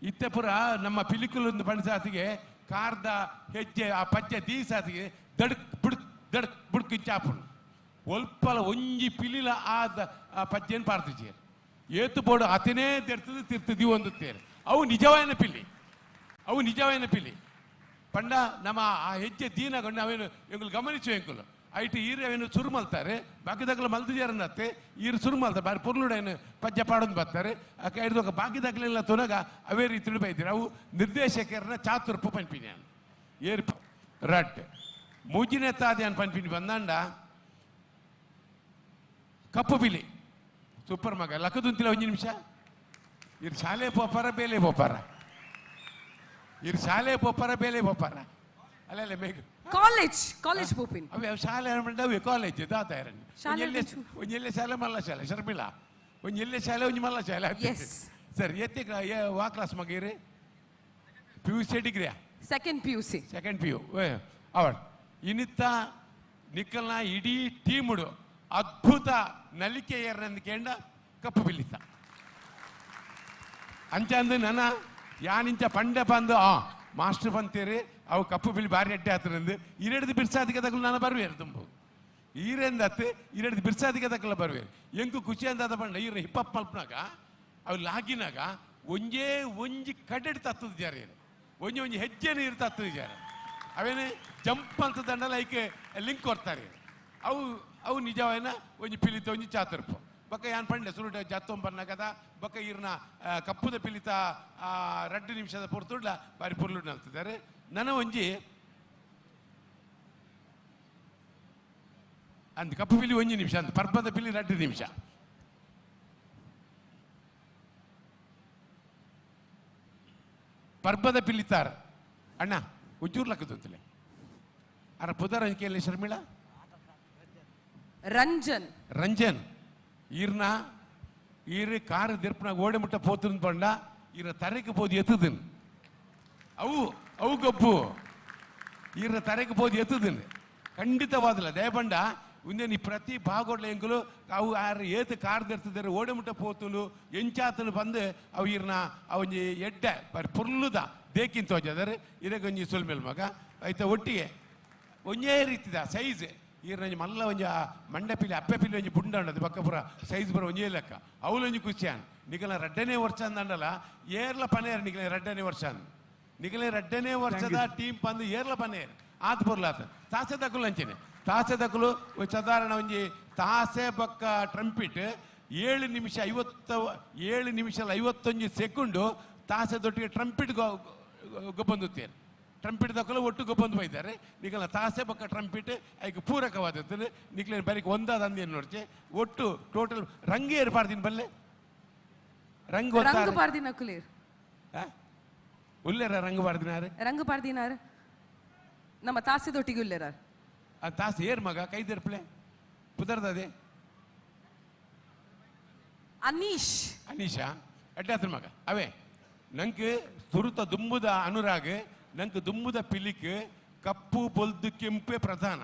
ಇತ್ತೆ ಪುರ ನಮ್ಮ ಪಿಲಿಕುಲೊಂದು ಪಂಡ ಸಾತಿಗೆ ಕಾರ್ದ ಹೆಜ್ಜೆ ಆ ಪಜ್ಜೆ ದೀಸಾತಿಗೆ ದಡ್ಕ್ ಬುಡ್ಕ್ ದಡ್ಕ್ ಬುಡ್ಕ್ ಚಾಪುಂಡು ಒಲ್ಪಲ ಒಂಜಿ ಪಿಲಿಲ ಆದ ಆ ಪಜ್ಜೆನ್ ಪಾರ್ತಿಜೇರು ಏತು ಬೋಡು ಅತನೇ ತೆರ್ತದೆ ತಿರ್ತದಿ ಒಂದು ತೇರು ಅವು ನಿಜವಾದ ಪಿಲಿ ಅವು ನಿಜವಾದ ಪಿಲಿ ಪಂಡ ನಮ್ಮ ಆ ಹೆಜ್ಜೆ ದೀನಗೊಂಡು ಅವೇನು ಎಂಕುಲು ಗಮನಿಸುವ ಎಂಕುಲು ಐಟ್ ಈರು ಅವೇನು ಸುರು ಮಲ್ತಾರೆ ಬಾಕಿದಾಗಲ ಮಲ್ತಿಜಾರನ್ನತ್ತೆ ಈರು ಸುರು ಮಲ್ತಾರೆ ಬಾರಿ ಪೊರ್ಲುಡೇನು ಪಜ್ಜೆ ಪಾಡೊಂದು ಬರ್ತಾರೆ ಹಿಡ್ದೊಕ ಬಾಕಿದಾಗಲೆಲ್ಲ ತುನಗ ಅವೇ ರೀತಿಲು ಬೈದಿರು ಅವು ನಿರ್ದೇಶಕರನ್ನ ಚಾತುರ್ಪು ಪನ್ಪಿನಿ ನಾನು ಏರ್ ರಟ್ ಮೂಜಿನೇ ತಾದೆ ಅನ್ ಪನ್ಪಿನಿ ಬಂದಂಡ ಕಪ್ಪು ಪಿಲಿ ಸೂಪರ್ ಮಗ ಲಕ್ಕದುಂತಿಲ್ಲ ಒಂದು ನಿಮಿಷ ಇರ್ ಶಾಲೆ ಪೋಪಾರ ಬೇಲೆ ಪೋಪಾರ ಇರ್ ಶಾಲೆ ಪೋಪಾರ ಬೇಲೆ ಪೋಪಾರ ಅಲ್ಲ ಅಲ್ಲ ಮೇಘ ಕಾಲೇಜ್ ಕಾಲೇಜ್ ಪೋಪಿನ್ ಅವೆ ಅವು ಶಾಲೆ ಅವೆ ಕಾಲೇಜ್ ದಾತ ಶಾಲೆ ಒಂಜಿ ಎಲ್ಲೆ ಶಾಲೆ ಮಲ್ಲ ಶಾಲೆ ಶರ್ಮಿಳಾ ಒಂಜಿ ಎಲ್ಲೆ ಶಾಲೆ ಒಂಜಿ ಮಲ್ಲ ಶಾಲೆ Yes. ಸರಿ ಎತ್ತಿ ವಾ ಕ್ಲಾಸ್ ಮಗ ಇರಿ P U C ಡಿಗ್ರಿಯಾ second P U C second P U ಅವಡ್ ಇನ್ನಿತ್ತ ನಿಕ್ಕಲ್ನ ಇಡೀ ಟೀಮುಡು ಅದ್ಭುತ ನಲಿಕೆ ಕೇಂಡ ಕಪ್ಪು ಬಿಲ್ಲಿತ್ತ ಅಂಚಂದು ನನ್ನ ಯಾನಿಂಚ ಪಂಡೆ ಬಂದು ಆ ಮಾಸ್ಟರ್ ಬಂತೀರಿ ಅವು ಕಪ್ಪು ಬಿಲ್ಲಿ ಭಾರಿ ಅಡ್ಡೆ ಆತರಂದು ಇರೆಡ್ದು ಬಿರ್ಸಾದಿಗೆ ತಗಲು ನಾನು ಬರುವೇರು ತುಂಬ ಈರೆಂದತ್ತು ಇರೆಡ್ದು ಬಿರ್ಸಾದಿಗೆ ತಗಲ ಬರುವೇರು ಎಂಕು ಖುಷಿ ಅಂದಾದ ಪಂಡ ಈರ ಹಿಪ್ಪಪ್ ಮಲ್ಪನಾಗ ಅವು ಲಾಗಿನಾಗ ಒಂಜೇ ಒಂಜಿ ಕಡೆಡ್ ತತ್ತದ ಜಾರ ಒಂಜಿ ಒಂಜಿ ಹೆಜ್ಜೆ ನೀರು ತತ್ತದ ಜಾರ ಅವೇನೆ ಜಂಪ್ ಅಂತ ದಂಡಲ ಐಕೆ ಲಿಂಕ್ ಕೊಡ್ತಾರೆ ಅವು ಅವು ನಿಜವಾಯಿನ ಒಂಜಿ ಪಿಲಿತ ಒಂಜಿ ಚಾತುರ್ಪು ಬೊಕ್ಕ ಯಾನ್ ಪಂಡೆ ಸುರುಟ ಜಾತ್ತೊಂಬನ್ನಗದ ಬೊಕ್ಕ ಈರ್ನ ಕಪ್ಪುದ ಪಿಲಿತ ರಡ್ಡು ನಿಮಿಷದ ಪೊರ್ತುಡ್ಲ ಬಾರಿ ಪೊರ್ಲುಡ್ ನಲ್ತಿದ್ದಾರೆ ನನ ಒಂಜಿ ಅಂದ್ ಕಪ್ಪು ಪಿಲಿ ಒಂಜಿ ನಿಮಿಷ ಅಂದ್ ಪರ್ಬದ ಪಿಲಿ ರಡ್ಡು ನಿಮಿಷ ಪರ್ಬದ ಪಿಲಿತಾರ ಅಣ್ಣ ಒಂಚೂರು ಲಕ್ಕದಂತಲೆ ಅರ ಪುದರ್ ಅಂಕೆಯಲ್ಲಿ ಶರ್ಮಿಳಾ ರಂಜನ್ ರಂಜನ್ ಈರ್ನ ಈರು ಕಾರು ದಿರ್ಪನಾಗ ಓಡೆ ಮುಟ್ಟ ಪೋತುನ್ ಪಂಡ ಈರ್ನ ತರೆಗೆ ಪೋದು ಎತ್ತುದನ್ ಅವು ಅವು ಗಬ್ಬು ಈರ್ನ ತರೆಗೆ ಪೋದು ಎತ್ತುದನ್ ಖಂಡಿತವಾದಲ್ಲ ದಯಪಂಡ ಉಂದೆ ನೀ ಪ್ರತಿ ಭಾಗೋಡ್ಲ ಎಂಕುಲು ಅವು ಆರು ಏತು ಕಾರ್ ದೆರ್ತಿದ್ದಾರೆ ಓಡೆ ಮುಟ್ಟ ಪೋತುಲು ಎಂಚಾತನು ಬಂದು ಅವು ಈರ್ನ ಅವಂಜಿ ಎಡ್ಡೆ ಬರಿ ಪುರ್ಲುದ ದೇಕಿನ್ ತೋಜದಾರೆ ಇದಕ್ಕೊಂಜಿ ಸುಲ್ಮೇಲ್ ಮಗ ಆಯ್ತಾ ಒಟ್ಟಿಗೆ ಒಂಜೇ ರೀತಿದ ಸೈಜ್ ಈರ್ನ ಮಲ್ಲ ಒಂಜಿ ಆ ಮಂಡೆ ಪಿಲಿ ಅಪ್ಪೆ ಪಿಲಿ ಒಂಜಿ ಬುಂಡ ಉಂಡದು ಬಕ್ಕ ಪೂರ ಸೈಜ್ ಪೂರ ಒಂಜೇ ಲೆಕ್ಕ ಅವಲೊಂಜಿ ಖುಷಿಯಾನ್ ನಿಕಲ ರಡ್ಡನೇ ವರ್ಷ ಅಂದಂಡಲ ಏರ್ಲ ಪನೇರ್ ನಿಕಲ ರಡ್ಡನೇ ವರ್ಷ ಅಂದ್ ನಿಕಲ ರಡ್ಡನೇ ವರ್ಷದ ಟೀಮ್ ಬಂದು ಏರ್ಲ ಪನೇರ್ ಆತ್ ಪೊರ್ಲಾತ ತಾಸೆ ದಕುಲು ಅಂಚೆನೆ ತಾಸೆ ದಕುಲು ಒಂಜಿ ಸಾಧಾರಣ ಒಂಜಿ ತಾಸೆ ಬಕ್ಕ ಟ್ರಂಪಿಟ್ 7 ನಿಮಿಷ 57 ನಿಮಿಷ 51 ಸೆಕೆಂಡು ತಾಸೆ ದೊಟ್ಟಿಗೆ ಟ್ರಂಪಿಟ್ ಗೊಬ್ಬಂದುತ್ತೇನೆ ಟ್ರಂಪಿಟ್ ದಕ್ಕಲು ಒಟ್ಟು ಗೊಬ್ಬಂದು ಬೈತಾರೆ ನಿಕಲ ತಾಸೆ ಬಕ್ಕ ಟ್ರಂಪಿಟ್ ಐಕ್ ಪೂರಕವಾದದ್ದು ನಿಕ್ಲೆ ಬರೀಕ್ ಒಂದಾದ ಅಂದೇನು ನೋಡ್ಚೆ ಒಟ್ಟು ಟೋಟಲ್ ರಂಗೇ ಏರ್ಪಾಡ್ತೀನಿ ಬಲ್ಲೆ ರಂಗ್ ರಂಗ್ ಪಾರ್ದಿನ ಕುಲೇರ್ ಉಲ್ಲೇರ ರಂಗ್ ಪಾರ್ದಿನಾರೆ ರಂಗ್ ಪಾರ್ದಿನಾರ ನಮ್ಮ ತಾಸೆದೊಟ್ಟಿಗೆ ಉಲ್ಲೇರ ಆ ತಾಸೆ ಏರ್ ಮಗ ಕೈದಿರ್ಪ್ಲೆ ಪುದರ್ದದೆ ಅನೀಶ್ ಅನೀಶಾ ಅಡ್ಡಾತ್ರ ಮಗ ಅವೇ ನಂಗೆ ಸುರುತ ದುಂಬುದ ಅನುರಾಗ್ ನಂಗೆ ದುಂಬುದ ಪಿಲಿಕ್ ಕಪ್ಪು ಬೊಲ್ದು ಕೆಂಪೇ ಪ್ರಧಾನ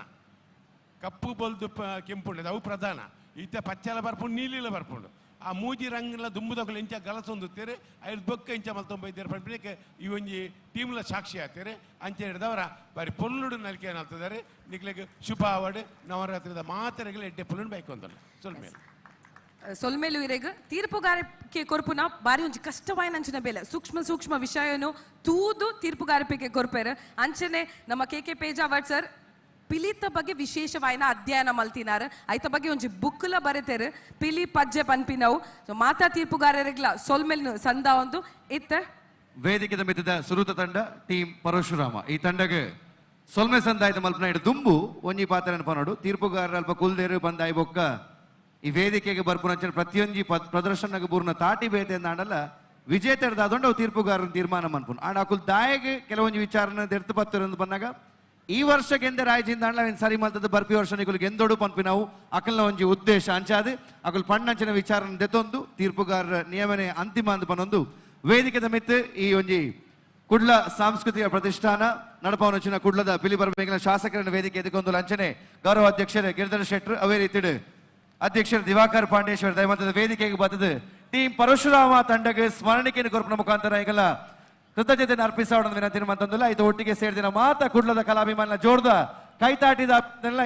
ಕಪ್ಪು ಬೊಲ್ದು ಕೆಂಪು ಉಂಡದು ಅವು ಪ್ರಧಾನ ಈತ ಪಚ್ಚಲ ಬರ್ಪುಂಡು ನೀಲಿಲ ಬರ್ಪುಂಡು ಆ ಮೂಜಿ ರಂಗ್ಲ ದುಂಬುದಕುಲು ಇಂಚ ಗಲಸೊಂದುತ್ತೀರಿ ಐದು ಬೊಕ್ಕ ಇಂಚ ಮಲ್ತೊಂಬೈತೀರಿ ಪಂಪಿನಕ್ಕೆ ಈ ಒಂಜಿ ಟೀಮ್ಲ ಸಾಕ್ಷಿ ಆಗ್ತೀರಿ ಅಂಚೆ ಹಿಡ್ದವರ ಬಾರಿ ಪೊಲ್ಲುಡು ನಲಿಕೆ ಏನಾಗ್ತದಾರೆ ನಿಕ್ಲೆಗ್ ಶುಭ ಆವಡ್ ನವರಾತ್ರಿದ ಮಾತೆರೆಗಳ ಎಡ್ಡೆ ಪೊಲ್ಲುಡು ಬೈಕ್ ಒಂದಲ್ಲ ಸ್ವಲ್ಪ ಮೇಲೆ ಸೊಲ್ಮೇಲು ಇರೆಗ್ ತೀರ್ಪುಗಾರಿಕೆ ಕೊರ್ಪುನ ಬಾರಿ ಒಂಜಿ ಕಷ್ಟವಾಯಿನ ಅಂಚಿನ ಬೇಲೆ ಸೂಕ್ಷ್ಮ ಸೂಕ್ಷ್ಮ ವಿಷಯನು ತೂದು ತೀರ್ಪುಗಾರಿಕೆ ಕೊರ್ಪೇರು ಅಂಚನೆ ನಮ್ಮ K K Pejawat sir ಪಿಲಿತ ಬಗ್ಗೆ ವಿಶೇಷವಾಯಿನ ಅಧ್ಯಯನ ಮಲ್ತಿನಾರ್. ಐತ ಬಗ್ಗೆ ಒಂಜಿ ಬುಕ್ಲ ಬರೆತೇರು ಪಿಲಿ ಪಜ್ಜೆ ಪನ್ಪಿನವು. ಸೊ ಮಾತಾ ತೀರ್ಪುಗಾರರಿಗ್ಲ ಸೊಲ್ಮೆಲ್ ಸಂದ ಒಂದು ಇತ್ತ ವೇದಿಕೆದ ಮಿತ್ತದ ಸುರುತ ತಂಡ ಟೀಮ್ ಪರಶುರಾಮ. ಈ ತಂಡಗೆ ಸೊಲ್ಮೆ ಸಂದಾಯದ ಮಲ್ಪನ ಇಡು ದುಂಬು ಒಂಜಿ ಪಾತ್ರನ ಪನೋಡು ತೀರ್ಪುಗಾರರ ಅಲ್ಪ ಕುಲ್ದೇರು ಬಂದಾಯಿ ಬೊಕ್ಕ ಈ ವೇದಿಕೆಗೆ ಬರ್ಪುನಂಚಿನ ಪ್ರತಿಯೊಂಜಿ ಪ್ರದರ್ಶನಗೆ ಬೂರ್ನ ತಾಟಿ ಬೇತೆ ಅಂದಾಂಡಲ ವಿಜೇತರದಾದೊಂಡು ಅವು ತೀರ್ಪುಗಾರನ ತೀರ್ಮಾನ ಮನ್ಪುನು. ಆಂಡ ಅಕುಲ್ ದಾಯಗೆ ಕೆಲವೊಂಜಿ ವಿಚಾರನ ದೆರ್ತು ಪತ್ತರಂದು ಬಂದಾಗ ಈ ವರ್ಷ ಗೆಂದೆ ರಾಯಜಿಂದ ಅಂಡ್ಲ ಸರಿ ಮಲ್ತದ ಬರ್ಪಿ ವರ್ಷ ನಿಕುಲು ಗೆಂದೊಡು ಪನ್ಪಿನವು ಅಕಲ್ನ ಒಂಜಿ ಉದ್ದೇಶ. ಅಂಚಾದ್ ಅಕುಲ್ ಪಣ್ಣಂಚಿನ ವಿಚಾರನ ದೆತ್ತೊಂದು ತೀರ್ಪುಗಾರರ ನಿಯಮನೆ ಅಂತಿಮ ಅಂದ್ ಪನೊಂದು ವೇದಿಕೆದ ಮಿತ್ತು ಈ ಒಂಜಿ ಕುಡ್ಲ ಸಾಂಸ್ಕೃತಿಕ ಪ್ರತಿಷ್ಠಾನ ನಡಪವನಚಿನ ಕುಡ್ಲದ ಪಿಲಿಪರ್ಬೆಂಗಿನ ಶಾಸಕರನ್ನ ವೇದಿಕೆ ಎದುಕೊಂದು ಲಂಚನೆ ಗೌರವ ಅಧ್ಯಕ್ಷರು ಗಿರಿಧರ ಶೆಟ್ಟರು ಅವೇ ರೀತಿಡು ಅಧ್ಯಕ್ಷರು ದಿವಾಕರ್ ಪಾಂಡೇಶ್ವರ ದಯಮಂತದ ವೇದಿಕೆಗೆ ಬತ್ತದು ಟೀಮ್ ಪರಶುರಾಮ ತಂಡಗೆ ಸ್ಮರಣಿಕೆಯನ್ನು ಕೊರಪಿನ ಮುಖಾಂತರ ಈಗಲ ಕೃತಜ್ಞತೆಯನ್ನು ಅರ್ಪಿಸೋಣ ವಿನಂತಿ ಅಂತಂದಿಲ್ಲ. ಇದು ಒಟ್ಟಿಗೆ ಸೇರಿದಿನ ಮಾತ ಕುಡ್ಲದ ಕಲಾಭಿಮಾನ ಜೋರ್ದ ಕೈತಾಟಿದ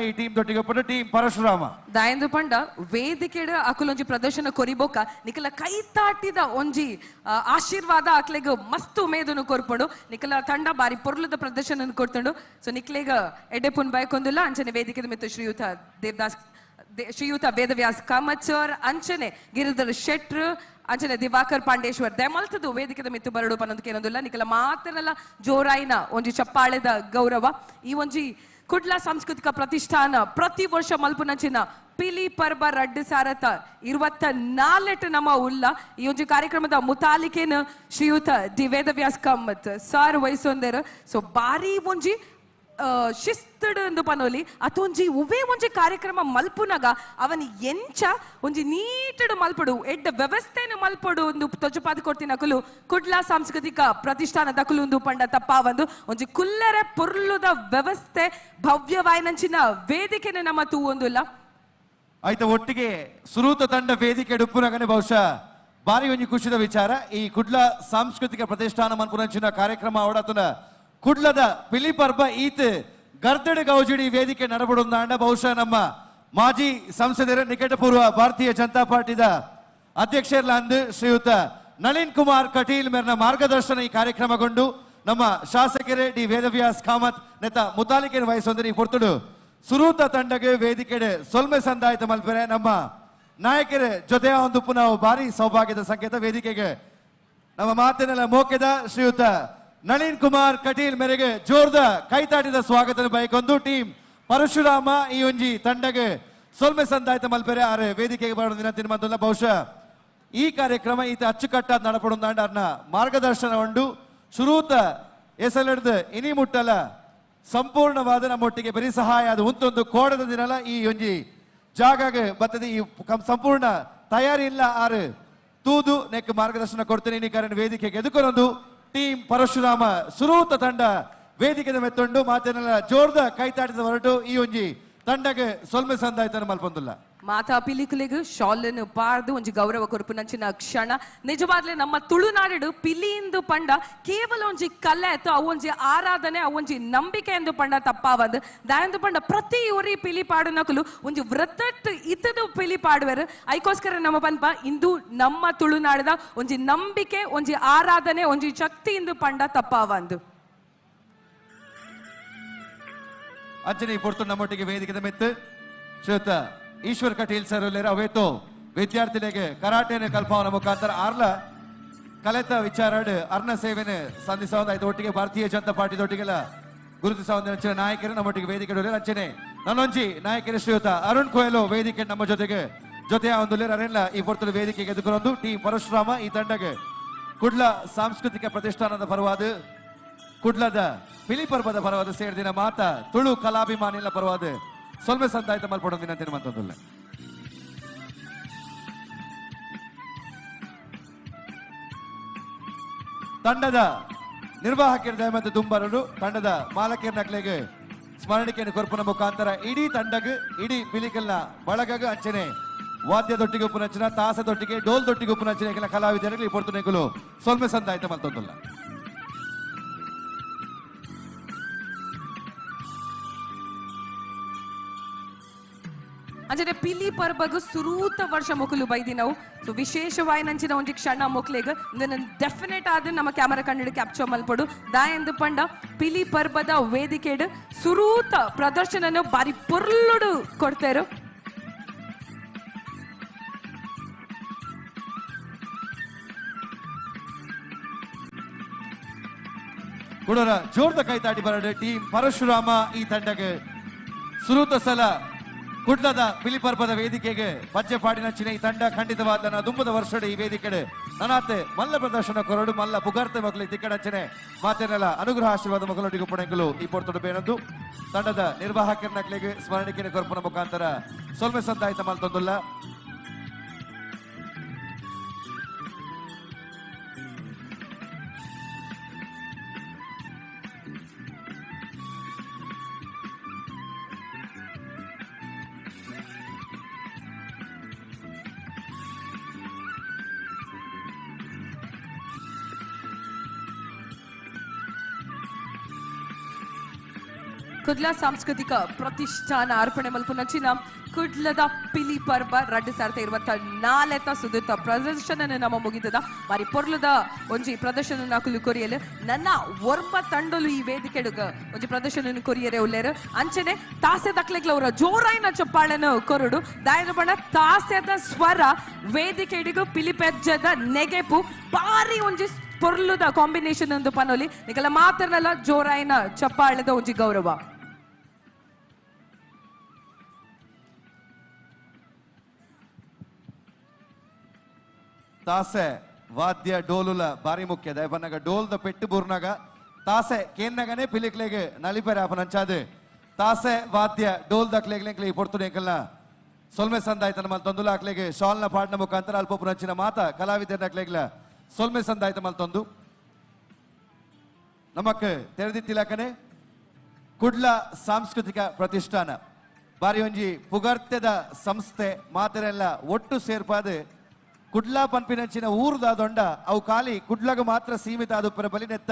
ಈ ಟೀಮ್ ದೊಟ್ಟಿಗೆ ಒಪ್ಪಟ್ಟು ಟೀಮ್ ಪರಶುರಾಮ. ದಾಯಂದು ಪಂಡ ವೇದಿಕೆಡ್ ಅಕುಲೊಂಜಿ ಪ್ರದರ್ಶನ ಕೊರಿಬೋಕ ನಿಕಲ ಕೈತಾಟಿದ ಒಂಜಿ ಆಶೀರ್ವಾದ ಅಕ್ಲೆಗ್ ಮಸ್ತ್ ಉಮೇದನು ಕೊರ್ಪುಂಡು. ನಿಕಲ ತಂಡ ಬಾರಿ ಪೊರ್ಲದ ಪ್ರದರ್ಶನ ಕೊಡ್ತುಂಡು. ಸೊ ನಿಕ್ಲೆಗ್ ಎಡ್ಡೆಪುನ್ ಬಯಕೊಂದಿಲ್ಲ. ಅಂಚನೆ ವೇದಿಕೆದ ಮಿತ್ತು ಶ್ರೀಯುತ ದೇವದಾಸ್ ಶ್ರೀಯುತ ವೇದವ್ಯಾಸ್ ಕಾಮತ್ ಸರ್, ಅಂಚನೆ ಗಿರಿಧರ್ ಶೆಟ್ರು, ಅಂಚನೆ ದಿವಾಕರ್ ಪಾಂಡೇಶ್ವರ್ ದಯಮಲ್ತದು ವೇದಿಕೆದ ಮಿತ್ತು ಬರಡು ಪನ್ನೊಂದು ಕೇನೊಂದಿಲ್ಲ. ನಿಕಲ ಮಾತ್ರನಲ್ಲ ಜೋರಾಯಿನ ಒಂಜಿ ಚಪ್ಪಾಳೆದ ಗೌರವ. ಈ ಒಂಜಿ ಕುಡ್ಲ ಸಾಂಸ್ಕೃತಿಕ ಪ್ರತಿಷ್ಠಾನ ಪ್ರತಿ ವರ್ಷ ಮಲ್ಪುನಂಚಿನ ಪಿಲಿ ಪರ್ಬ ರಡ್ಡು ಸಾರತ 24 ನಮ್ಮ ಉಲ್ಲ ಈ ಒಂಜಿ ಕಾರ್ಯಕ್ರಮದ ಮುತಾಲಿಕೆನ ಶ್ರೀಯುತ ಡಿ ವೇದವ್ಯಾಸ್ ಕಾಮತ್ ಸಾರ್ ವಹಿಸೊಂದೇರು. ಸೊ ಬಾರಿ ಒಂಜಿ ಶಿಸ್ತಡು ಎಂದು ಪನೋಲಿ ಅತೊಂಜಿ ಉವೇ ಒಂಜಿ ಕಾರ್ಯಕ್ರಮ ಮಲ್ಪುನಗ ಅವನ ಎಂಚ ಒಂಜಿ ನೀಟಡು ಮಲ್ಪಡು ಎಡ್ಡ ವ್ಯವಸ್ಥೆನ ಮಲ್ಪಡು ಒಂದು ತೊಜಪಾದ ಕೊಡ್ತಿನ ಅಕುಲು ಕುಡ್ಲ ಸಾಂಸ್ಕೃತಿಕ ಪ್ರತಿಷ್ಠಾನ ದಕುಲು ಒಂದು ಪಂಡ ತಪ್ಪಾವಂದು ಒಂಜಿ ಕುಲ್ಲರೆ ಪೊರ್ಲುದ ವ್ಯವಸ್ಥೆ ಭವ್ಯವಾಯಿನಂಚಿನ ವೇದಿಕೆನ ನಮ್ಮ ತೂವೊಂದುಲ್ಲ. ಆಯ್ತ ಒಟ್ಟಿಗೆ ಸುರೂತ ತಂಡ ವೇದಿಕೆ ಡುಪ್ಪುನಗನೆ ಬಹುಶಃ ಬಾರಿ ಒಂಜಿ ಖುಷಿದ ವಿಚಾರ. ಈ ಕುಡ್ಲ ಸಾಂಸ್ಕೃತಿಕ ಪ್ರತಿಷ್ಠಾನ ಮನ್ಪುನಂಚಿನ ಕಾರ್ಯಕ್ರಮ ಅವಡತನ ಕುಡ್ಲದ ಪಿಲಿ ಪರ್ಬ ಈತ್ ಗರ್ದಡು ಗೌಜಿಡಿ ವೇದಿಕೆ ನಡಬಡುಂದಾಂಡ ಬಹುಶಃ ನಮ್ಮ ಮಾಜಿ ಸಂಸದರ ನಿಕಟಪೂರ್ವ ಭಾರತೀಯ ಜನತಾ ಪಾರ್ಟಿದ ಅಧ್ಯಕ್ಷರ್ಲಾಂದು ಶ್ರೀಯುತ ನಳಿನ್ ಕುಮಾರ್ ಕಟೀಲ್ ಮೇರ್ನ ಮಾರ್ಗದರ್ಶನ ಈ ಕಾರ್ಯಕ್ರಮಗೊಂಡು ನಮ್ಮ ಶಾಸಕರೇ ಡಿ ವೇದವ್ಯಾಸ್ ಕಾಮತ್ ನೆತ ಮುತಾಲಿಕೆ ವಹಿಸೊಂದರೆ ಈ ಪೊರ್ತುಡು ಸುರೂತ ತಂಡಗೆ ವೇದಿಕೆಡೆ ಸೊಲ್ಮೆ ಸಂದಾಯತ ಮಲ್ಪೆರೆ ನಮ್ಮ ನಾಯಕರ ಜೊತೆ ಒಂದು ಪುನಃ ಭಾರಿ ಸೌಭಾಗ್ಯದ ಸಂಕೇತ ವೇದಿಕೆಗೆ ನಮ್ಮ ಮಾತಿನೆಲ್ಲ ಮೋಕೆದ ಶ್ರೀಯುತ ನಳಿನ್ ಕುಮಾರ್ ಕಟೀಲ್ ಮೇರೆಗೆ ಜೋರ್ದ ಕೈತಾಟಿದ ಸ್ವಾಗತ ಬಯಕೊಂದು ಟೀಮ್ ಪರಶುರಾಮ ಈ ಒಂಜಿ ತಂಡಗೆ ಸೊಲ್ಮೆ ಸಂದಾಯತ ಮಲ್ಪೆರೆ ಆರೆ ವೇದಿಕೆಗೆ ಬರೋ ವಿನಂತಿ ಮಂತಲ್ಲ. ಬಹುಶಃ ಈ ಕಾರ್ಯಕ್ರಮ ಈತ ಅಚ್ಚುಕಟ್ಟಾದ ನಡಪಡುಂದಾಂಡ ಅರ್ನ ಮಾರ್ಗದರ್ಶನ ಉಂಡು ಶುರೂತ ಎಸೆಲೆಡ್ದು ಇನಿ ಮುಟ್ಟಲ ಸಂಪೂರ್ಣವಾದ ನಮ್ಮೊಟ್ಟಿಗೆ ಬರೀ ಸಹಾಯ ಅದು ಉಂತೊಂದು ಕೋಡದ ದಿನಲ ಈ ಒಂಜಿ ಜಾಗಗೆ ಬರ್ತದೆ. ಈ ಸಂಪೂರ್ಣ ತಯಾರಿ ಇಲ್ಲ ಆರು ತೂದು ನೆಕ್ ಮಾರ್ಗದರ್ಶನ ಕೊಡ್ತೇನೆ. ಈ ಕಾರಣ ವೇದಿಕೆಗೆ ಎದುಕೊನೊಂದು ಟೀಮ್ ಪರಶುರಾಮ ಸುರೂತ ತಂಡ ವೇದಿಕೆದ ಮೆತ್ತೊಂಡು ಮಾತಿನೆಲ್ಲ ಜೋರ್ದ ಕೈತಾಟಿದ ಹೊರಟು ಈ ಒಂಜಿ ತಂಡಗೆ ಸೊಲ್ಮೆ ಸಂದಾಯ್ತನ ಮಲ್ಪೊಂದುಲ್ಲ. ಮಾತಾ ಪಿಲಿಕುಲಿಗ್ ಶಾಲನ್ನು ಪಾರ್ದು ಒಂಜಿ ಗೌರವ ಕೊರ್ಪುನಂಚಿನ ಕ್ಷಣ. ನಿಜವಾಗ್ಲೇ ನಮ್ಮ ತುಳುನಾಡು ಪಿಲಿಂದು ಪಂಡ ಕೇವಲ ಒಂಜಿ ಕಲೆ ಆಯ್ತು, ಅವು ಒಂಜಿ ಆರಾಧನೆ, ಅವು ಒಂಜಿ ನಂಬಿಕೆ ಎಂದು ಪಂಡ ತಪ್ಪಾವಂದು. ದಾಯಂದು ಪಂಡ ಪ್ರತಿ ಊರಿ ಪಿಲಿ ಪಾಡುನಕುಲು ಒಂಜಿ ವ್ರತಟ್ ಇತ್ತದು ಪಿಲಿ ಪಾಡುವರು. ಐಕೋಸ್ಕರ ನಮ್ಮ ಪನ್ಪ ಇಂದು ನಮ್ಮ ತುಳುನಾಡದ ಒಂಜಿ ನಂಬಿಕೆ, ಒಂಜಿ ಆರಾಧನೆ, ಒಂಜಿ ಶಕ್ತಿ ಇಂದು ಪಂಡ ತಪ್ಪಾವಂದು. ಅಂಜನಿ ಪೊರ್ತು ನಮ್ಮೊಟ್ಟಿಗೆ ವೇದಿಕೆದ ಮೆತ್ತು ಶ್ರೀಯುತ ಈಶ್ವರ್ ಕಟೀಲ್ ಸರ್ ಅವೇತೋ ವಿದ್ಯಾರ್ಥಿಗಳಿಗೆ ಕರಾಟೆನ ಕಲ್ಪಾವನ ಮುಖಾಂತರ ಆರ್ಲ ಕಲೆತ ವಿಚಾರಡ್ ಅರ್ಣ ಸೇವೆನೆ ಸಂಧಿಸೋದಾಯ್ತು. ಒಟ್ಟಿಗೆ ಭಾರತೀಯ ಜನತಾ ಪಾರ್ಟಿದೊಟ್ಟಿಗೆಲ್ಲ ಗುರುತಿಸುವ ನಾಯಕರು ನಮ್ಮೊಟ್ಟಿಗೆ ವೇದಿಕೆ ಅಂಚನೆ ನನ್ನೊಂಜಿ ನಾಯಕರು ಶ್ರೀಯುತ ಅರುಣ್ ಕೊಯಲು ವೇದಿಕೆ ನಮ್ಮ ಜೊತೆಗೆ ಜೊತೆಯ ಒಂದು ಅರೆಲ್ಲ ಈ ಪೊರ್ತಲು ವೇದಿಕೆಗೆ ಎದುಕೊಂಡು ಟಿ ಪರಶುರಾಮ ಈ ತಂಡಗೆ ಕುಡ್ಲ ಸಾಂಸ್ಕೃತಿಕ ಪ್ರತಿಷ್ಠಾನದ ಪರವಾದ ಕುಡ್ಲದ ಪಿಲಿ ಪರ್ವದ ಪರವಾದ ಸೇರಿದಿನ ಮಾತ ತುಳು ಕಲಾಭಿಮಾನಿಗಳ ಪರವಾದ ಸೊಲ್ಮೆ ಸಂದಾಯ್ತ ಮಲ್ಪಡೋ ವಿನಂತಿ ಮಂತಂದುಲ್ಲ. ತಂಡದ ನಿರ್ವಾಹಕರ ದಯಮಂತ ದುಂಬರರು ತಂಡದ ಮಾಲಕರ ನಕ್ಲೆಗೆ ಸ್ಮರಣಿಕೆಯನ್ನು ಕೊರ್ಪುನ ಮುಖಾಂತರ ಇಡೀ ತಂಡಗ ಇಡೀ ಪಿಲಿಕಲ್ನ ಬಳಗಗ ಅಂಚನೆ ವಾದ್ಯದೊಟ್ಟಿಗೆ ಉಪನಂಚನ ತಾಸದೊಟ್ಟಿಗೆ ಡೋಲ್ದೊಟ್ಟಿಗೆ ಉಪನಂಚನೆ ಕೆಲ ಕಲಾವಿದರಿಗೆ ಈ ಪೊರ್ತುನೆಗುಲು ಸೊಲ್ಮೆ ಸಂದಾಯ್ತ ಮಲ್ತೊಂದುಲ್ಲ. ಅಂಚನೆ ಪಿಲಿ ಪರ್ಬಗ್ ಸುರೂತ ವರ್ಷ ಮೊಕುಲು ಬೈದಿನವು. ಸೊ ವಿಶೇಷವಾಯಿನಂಚಿನ ಒಂಜಿ ಕ್ಷಣ ಮೊಕ್ಲೆಗ್ ಡೆಫಿನೆಟ್ ಆದ್ ನಮ್ಮ ಕ್ಯಾಮರಾ ಕಣ್ಣಿಡು ಕ್ಯಾಪ್ಚರ್ ಮಲ್ಪೊಡು. ದಾಯೆಂದು ಪಂಡ ಪಿಲಿ ಪರ್ಬದ ವೇದಿಕೆಡ್ ಸುರೂತ ಪ್ರದರ್ಶನನು ಬಾರಿ ಪೊರ್ಲುಡು ಕೊಡ್ತೇರು. ಕುಡೋರ ಜೋರ್ದ ಕೈತಾಟಿ ಬರಡು ಟೀಮ್ ಪರಶುರಾಮ ಈ ತಂಡಗೆ ಸುರೂತ ಸಲ ಕುಡ್ಲದ ಪಿಲಿ ಪರ್ಬದ ವೇದಿಕೆಗೆ ಪಜ್ಜೆ ಪಾಡಿನಂಚಿನ ಈ ತಂಡ ಖಂಡಿತವಾದ ದುಂಬದ ವರ್ಷದ ಈ ವೇದಿಕೆಡೆ ನನಾತೆ ಮಲ್ಲ ಪ್ರದರ್ಶನ ಕೊರಡು ಮಲ್ಲ ಪುಗಾರ್ತೆ ಮಕ್ಕಳಿಗೆ ತಿಕ್ಕಡಂಚನೆ ಮಾತೇನೆಲ್ಲ ಅನುಗ್ರಹ ಆಶೀರ್ವಾದ ಮಕ್ಕಳೊಟ್ಟಿಗೆ ಪುಣೆಂಕಲು ಈ ಪೊರ್ತೊಡು ಬೇನದ್ದು ತಂಡದ ನಿರ್ವಾಹಕರನಕ್ಲೆಗೆ ಸ್ಮರಣಿಕೆನ ಕೊರ್ಪುನ ಮುಖಾಂತರ ಸೊಲ್ಮೆ ಸಂದಾಯಿತ ಮಲ್ತೊಂದುಲ್ಲ. ಕುಡ್ಲ ಸಾಂಸ್ಕೃತಿಕ ಪ್ರತಿಷ್ಠಾನ ಅರ್ಪಣೆ ಮಲ್ಪುನಂಚಿನ ಕುಡ್ಲದ ಪಿಲಿ ಪರ್ಬ 2024 ಸುದಿತ ಪ್ರದರ್ಶನ ನಮ್ಮ ಮುಗಿದದ. ಬಾರಿ ಪೊರ್ಲದ ಒಂಜಿ ಪ್ರದರ್ಶನ ಕುಲು ಕೊರಿಯಲು ನನ್ನ ಒರ್ಮ ತಂಡಲು ಈ ವೇದಿಕೆಡುಗ ಒಂಜಿ ಪ್ರದರ್ಶನ ಕೊರಿಯರೆ ಉಲ್ಲೇರು. ಅಂಚನೆ ತಾಸೆ ದಕ್ಲೆಗ್ಲ ಅವರ ಜೋರಾಯಿನ ಚಪ್ಪಾಳೆನು ಕೊರಡು ದಾಯನ ಬಣ್ಣ ತಾಸೆದ ಸ್ವರ ವೇದಿಕೆಡಿಗು ಪಿಲಿಪೆಜ್ಜದ ನೆಗೆಪು ಬಾರಿ ಒಂಜಿ ಪೊರ್ಲುದ ಕಾಂಬಿನೇಷನ್ ಒಂದು ಪನೋಲಿ ನಿಕಲ ಮಾತ್ರನಲ್ಲ ಜೋರಾಯಿನ ಚಪ್ಪಾಳೆದ ಒಂಜಿ ಗೌರವ. ತಾಸೆ ವಾದ್ಯ ಡೋಲುಲ ಬಾರಿ ಮುಖ್ಯ ದಯಪನ್ನಾಗ ಡೋಲ್ದ ಪೆಟ್ಟು ಬೂರ್ನಾಗ ತಾಸೆ ಕೇನ್ನಗನೆ ಪಿಲಿಕ್ಲೆಗೆ ನಲಿಪೆರೆ ಆಪನಂಚಾದು ತಾಸೆ ವಾದ್ಯ ಡೋಲ್ ದಕ್ಲೆಗ್ಲೆಂಕ್ಲೆ ಈ ಪೊರ್ತುಡು ಎಂಕಲ್ನ ಸೊಲ್ಮೆ ಸಂದಾಯ್ತನ ಮಲ್ತೊಂದುಲ ಅಕ್ಲೆಗೆ ಶಾಲ್ನ ಪಾಡ್ನ ಮುಖಾಂತರ ಅಲ್ಪ ಪುನಂಚಿನ ಮಾತ ಕಲಾವಿದರ್ನಕ್ಲೆಗ್ಲ ಸೊಲ್ಮೆ ಸಂದಾಯ್ತ ಮಲ್ತೊಂದು ನಮಕ್ ತೆರೆದಿತ್ತಿಲಕನೆ ಕುಡ್ಲ ಸಾಂಸ್ಕೃತಿಕ ಪ್ರತಿಷ್ಠಾನ ಬಾರಿ ಒಂಜಿ ಪುಗರ್ತೆದ ಸಂಸ್ಥೆ ಮಾತರೆಲ್ಲ ಒಟ್ಟು ಸೇರ್ಪಾದ ಕುಡ್ಲ ಪನ್ಪಿನಂಚಿನ ಊರುದಾದೊಂಡ ಅವು ಖಾಲಿ ಕುಡ್ಲಗ ಮಾತ್ರ ಸೀಮಿತ ಆದುಪ್ಪರ ಬಲಿನೆತ್ತ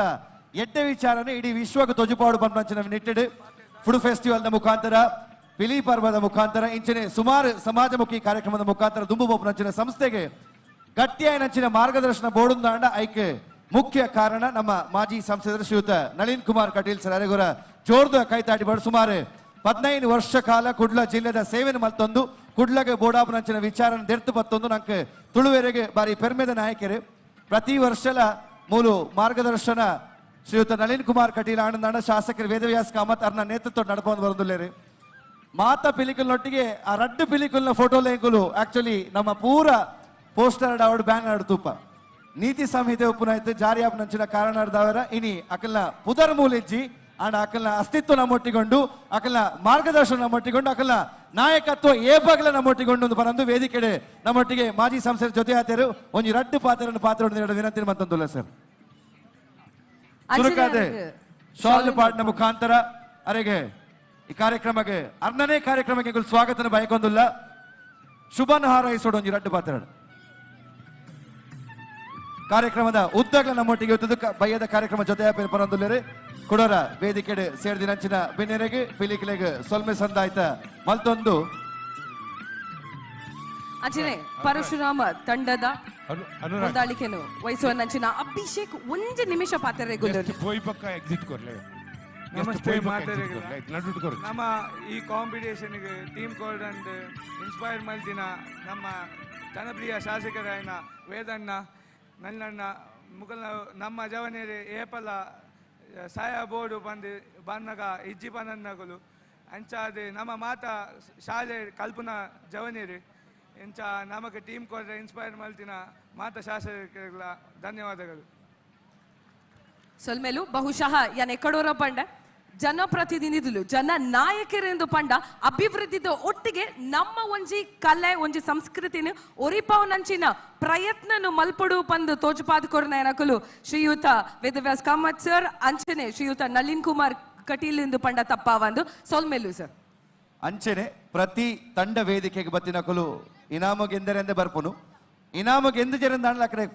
ಎಡ್ಡೆ ವಿಚಾರನೆ ಇಡೀ ವಿಶ್ವಕ್ಕೆ ತೊಜುಪಾಡು ಪನ್ಪಂಚಿನ ನಿಟ್ಟೆಡ್ ಫುಡ್ ಫೆಸ್ಟಿವಲ್ನ ಮುಖಾಂತರ ಪಿಲಿ ಪರ್ವದ ಮುಖಾಂತರ ಇಂಚನೆ ಸುಮಾರು ಸಮಾಜಮುಖಿ ಕಾರ್ಯಕ್ರಮದ ಮುಖಾಂತರ ದುಂಬು ಬೋಪನಂಚಿನ ಸಂಸ್ಥೆಗೆ ಗಟ್ಟಿಯಾಯಿನಂಚಿನ ಮಾರ್ಗದರ್ಶನ ಬೋಡುಂದಾಂಡ ಐಕೆ ಮುಖ್ಯ ಕಾರಣ ನಮ್ಮ ಮಾಜಿ ಸಂಸದರು ಶ್ರೀಯುತ ನಳಿನ್ ಕುಮಾರ್ ಕಟೀಲ್ ಸರ್ ಅರೆಗುರ ಜೋರ್ದ ಕೈತಾಟಿ ಬಡ ಸುಮಾರು 15 ವರ್ಷ ಕಾಲ ಕುಡ್ಲ ಜಿಲ್ಲೆದ ಸೇವೆನ ಮಲ್ತೊಂದು ಕುಡ್ಲಗೆ ಬೋಡಾಪನಂಚಿನ ವಿಚಾರನ ದೆರ್ತು ಬತ್ತೊಂದು ನಂಗೆ ತುಳುವೆರೆಗೆ ಬಾರಿ ಪೆರ್ಮೆದ ನಾಯಕರು ಪ್ರತಿ ವರ್ಷಲ ಮೂಲು ಮಾರ್ಗದರ್ಶನ ಶ್ರೀಯುತ ನಳಿನ್ ಕುಮಾರ್ ಕಟೀಲ್ ಆನಂದಾಣ ಶಾಸಕರು ವೇದವ್ಯಾಸ್ ಕಾಮತ್ ಅರ್ನ ನೇತೃತ್ವ ನಡ್ಕೊಂಡು ಬರೋದಿಲ್ಲೇರಿ. ಮಾತಾ ಪಿಲಿಕಲ್ನೊಟ್ಟಿಗೆ ಆ ರಡ್ಡು ಪಿಲಿಕಲ್ನ ಫೋಟೋ ಲೇಂಕುಲು ಆಕ್ಚುಲಿ ನಮ್ಮ ಪೂರ ಪೋಸ್ಟರ್ ಆವಡ್ ಬ್ಯಾನರ್ ತೂಪ ನೀತಿ ಸಂಹಿತೆ ಉಪ್ಪುನಾಯ್ತು ಜಾರಿ ಆಪನಂಚಿನ ಕಾರಣ ಇನಿ ಅಕಲ್ನ ಪುದರ್ ಮೂಲಿಜ್ಜಿ ಆಂಡ ಅಕಲ್ನ ಅಸ್ತಿತ್ವ ನಮ್ಮೊಟ್ಟಿಗೊಂಡು ಅಕಲ್ನ ಮಾರ್ಗದರ್ಶನ ನಮ್ಮೊಟ್ಟಿಗೊಂಡು ಅಕಲ್ನ ನಾಯಕತ್ವ ಏಪಗಲ ನಮ್ಮೊಟ್ಟಿಗೊಂಡು ಒಂದು ಪರಂದು ವೇದಿಕೆಡೆ ನಮ್ಮೊಟ್ಟಿಗೆ ಮಾಜಿ ಸಂಸದರ ಜೊತೆ ಆತೇರು ಒಂಜಿ ರಡ್ಡು ಪಾತ್ರವನ್ನು ಪಾತ್ರ ವಿನಂತಿ ಮಂತಂದುಲ್ಲ ಸರ್. ಸುರುಕಾದೆ ಶಾಲ್ ಪಾಟ್ನ ಮುಖಾಂತರ ಅರೆಗೆ ಈ ಕಾರ್ಯಕ್ರಮಕ್ಕೆ ಅರ್ಣನೇ ಕಾರ್ಯಕ್ರಮಕ್ಕೆ ಸ್ವಾಗತನ ಬಯಕೊಂದುಲ್ಲ ಶುಭನ ಹಾರೈಸೋಡು ಒಂಜಿ ರಡ್ಡು ಪಾತ್ರ ಕಾರ್ಯಕ್ರಮದ ಉದ್ದಗಳ ನಮ್ಮೊಟ್ಟಿಗೆ ಬಯ್ಯದ ಕಾರ್ಯಕ್ರಮ ಜೊತೆ ಪರಂದುಲ್ಲೇರು ಕುಡೋರ ವೇದಿಕೆಡೆ ಸೇರ್ದಿನಂಚಿನ ಬೆನ್ನೆರೆಗೆ ಪಿಲಿಕಿಲೆಗೆ ಸೊಲ್ಮೆ ಸಂದಾಯ್ತ ಮಲ್ತೊಂದು ಅಂಚನೆ ಪರಶುರಾಮ ತಂಡದ ಹೊಂದಾಣಿಕೆನು ವಹಿಸುವ ನಂಚಿನ ಅಭಿಷೇಕ್ ಒಂದು ನಿಮಿಷ ಪಾತ್ರ ಎಕ್ಸಿಟ್ ಕೊರ್ಲೆ. ನಮಸ್ತೆ ನಮ್ಮ ಈ ಕಾಂಪಿಟೇಷನ್ಗೆ ಟೀಮ್ ಕೋಡ್ ಅಂಡ್ ಇನ್ಸ್ಪೈರ್ ಮಲ್ತಿನ ನಮ್ಮ ಜನಪ್ರಿಯ ಶಾಸಕರಾಯನ ವೇದಣ್ಣ ನನ್ನಣ್ಣ ಮುಗಲ್ನ ನಮ್ಮ ಜವನೇರಿ ಏಪಲ ಸಾಯ ಬೋರ್ಡು ಬಂದು ಬಂದಾಗ ಇಜ್ಜಿ ಬಂದನಗಲು ಅಂಚಾದ ನಮ್ಮ ಮಾತಾ ಶಾಲೆ ಕಲ್ಪನಾ ಜವನೇರಿ ಇಂಚ ನಮಗೆ ಟೀಮ್ ಕೊಡ್ರೆ ಇನ್ಸ್ಪೈರ್ ಮಲ್ತಿನ ಮಾತಾ ಶಾಸಕರಿಗೆಲ್ಲ ಧನ್ಯವಾದಗಳು. ಸೊಲ್ಮೇಲು ಬಹುಶಃ ಯಾನ್ ಎಕ್ಕಡೋರ ಪಂಡ ಜನಪ್ರತಿನಿಧಿಲು ಜನ ನಾಯಕರೆಂದು ಪಂಡ ಅಭಿವೃದ್ಧಿದ ಒಟ್ಟಿಗೆ ನಮ್ಮ ಒಂಜಿ ಕಲೆ ಒಂಜಿ ಸಂಸ್ಕೃತಿನ ಒರಿಪಾವನಂಚಿನ ಪ್ರಯತ್ನನು ಮಲ್ಪಡು ಪಂದು ತೋಜಪಾದ ಕೊರ್ನಯನಕುಲು ಶ್ರೀಯುತ ವೇದವ್ಯಾಸ್ ಕಾಮತ್ ಸರ್ ಅಂಚನೆ ಶ್ರೀಯುತ ನಳಿನ್ ಕುಮಾರ್ ಕಟೀಲ್ ಎಂದು ಪಂಡ ತಪ್ಪಾವಂದು ಸೊಲ್ಮೇಲು ಸರ್. ಅಂಚನೆ ಪ್ರತಿ ತಂಡ ವೇದಿಕೆಗೆ ಬತ್ತಿನಕುಲು ಇನಾಮಗೆಂದರೆಂದೇ ಬರ್ಪುನು ಇನಾಮಗೆಂದು ಜರೆಂದ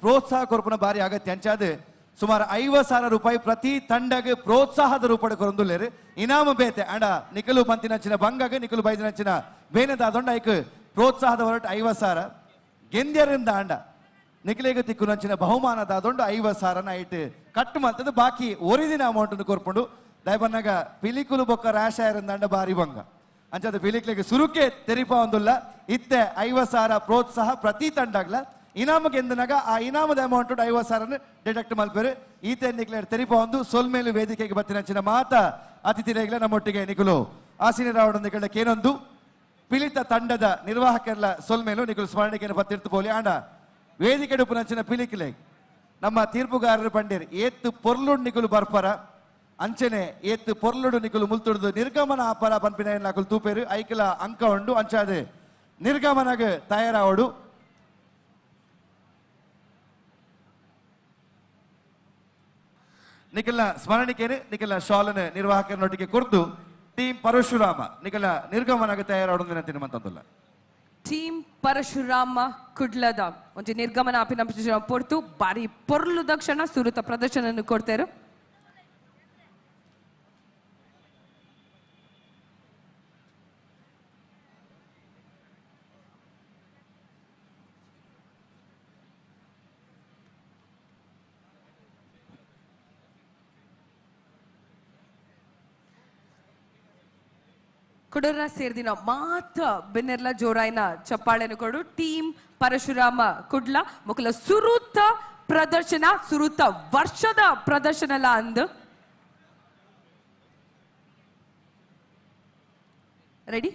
ಪ್ರೋತ್ಸಾಹ ಕೊರ್ಪುನ ಬಾರಿ ಅಗತ್ಯ ಅಂಚಾದ ಸುಮಾರು 50,000 ರೂಪಾಯಿ ಪ್ರತಿ ತಂಡಗೆ ಪ್ರೋತ್ಸಾಹದ ರೂಪದ ಕೊರೊಂದುಲ್ಲೆರ್ ಇನಾಮ ಬೇತೆ ಅಂಡ ನಿಕಲು ಮಂತಿನಂಚಿನ ಬಂಗಗೆ ನಿಕಲು ಬೈದಿನಂಚಿನ ಬೇನೆದಾದೊಂಡ ಐಕ್ ಪ್ರೋತ್ಸಾಹದ ಹೊರಟು 50,000 ಗೆಂದ್ಯರಿಂದ ಅಂಡ ನಿಕಲೆಗೆ ತಿಕ್ಕುನಂಚಿನ ಬಹುಮಾನದಾದೊಂಡು 50,000 ಐಟ್ ಕಟ್ಟು ಮಲ್ತದ ಬಾಕಿ ಒರಿದಿನ ಅಮೌಂಟ್ ಕೊರ್ಪುಂಡು ದಯಬನ್ನಾಗ ಪಿಲಿಕುಲು ಬೊಕ್ಕ ರಾಶಾಯರಿಂದ ಅಂಡ ಬಾರಿ ಬಂಗ ಅಂಚಾದ ಪಿಲಿಕ್ಲೆಗೆ ಸುರುಕೆ ತೆರಿಪ ಒಂದುಲ್ಲ ಇತ್ತೆ 50,000 ಪ್ರೋತ್ಸಾಹ ಪ್ರತಿ ತಂಡಗ್ಲ ಇನಾಮ ಗೆಂದನಾಗ ಆ ಇನಾಮದ ಅಮೌಂಟ್ 50,000 ಡಿಡಕ್ಟ್ ಮಲ್ಪೇರು ಈತೆ ನಿಕ್ಲೆ ತೆರಿಪ ಒಂದು ಸೊಲ್ಮೇಲು ವೇದಿಕೆಗೆ ಬತ್ತಿನಂಚಿನ ಮಾತ ಅತಿಥಿರೇಗ್ಲ ನಮ್ಮೊಟ್ಟಿಗೆ ನಿಕುಲು ಆಸೀನರಾವಡೊಂದಿಗೆ ಕೇನೊಂದು ಪಿಲಿತ ತಂಡದ ನಿರ್ವಾಹಕರೆಲ್ಲ ಸೊಲ್ಮೇಲು ನಿಕುಲು ಸ್ಮರಣಿಕೆಯನ್ನು ಬತ್ತಿರ್ತು ಪೋಲಿ ಆಂಡ ವೇದಿಕೆ ಉಪನಂಚಿನ ಪಿಲಿಕ್ಲೆ ನಮ್ಮ ತೀರ್ಪುಗಾರರು ಪಂಡೇರು ಏತ್ತು ಪೊರ್ಲುಡ್ ನಿಕುಲು ಬರ್ಪರ ಅಂಚನೆ ಏತ್ತು ಪೊರ್ಲುಡು ನಿಕುಲು ಮುಲ್ತುಡ್ದು ನಿರ್ಗಮನ ಆಪರ ಪನ್ಪಿನ ನಾಕುಲು ತೂಪೇರು ಐಕಲ ಅಂಕ ಉಂಡು ಅಂಚಾದೆ ನಿರ್ಗಮನಗ ತಯಾರಾವಡು ನಿಖಲ ಸ್ಮರಣಿಕೆನೆ ನಿಖಲ ಶಾಲನ ನಿರ್ವಾಹಕರನ್ನೊಟ್ಟಿಗೆ ಕೊರ್ದು ಟೀಮ್ ಪರಶುರಾಮ ನಿಖಲ ನಿರ್ಗಮನಗ ತಯಾರಾವಡು ವಿನಂತಿ ಮಂತಂದುಲ್ಲ. ಟೀಮ್ ಪರಶುರಾಮ ಕುಡ್ಲದ ಒಂಜಿ ನಿರ್ಗಮನ ಆಪಿನ ಪೊರ್ತು ಬಾರಿ ಪೊರ್ಲು ದಕ್ಷಿಣ ಸುರುತ ಪ್ರದರ್ಶನ ಕೊಡ್ತೇರು. ಕುಡರ ಸೇರ್ದಿನ ಮಾತ ಬೆನ್ನೆರ್ಲ ಜೋರಾಯ್ನ ಚಪ್ಪಾಳೆನು ಕೊಡು ಟೀಮ್ ಪರಶುರಾಮ ಕುಡ್ಲ ಮುಕಲ ಸುರುತ ಪ್ರದರ್ಶನ ಸುರುತ ವರ್ಷದ ಪ್ರದರ್ಶನ ಅಂದ್ ರೆಡಿ.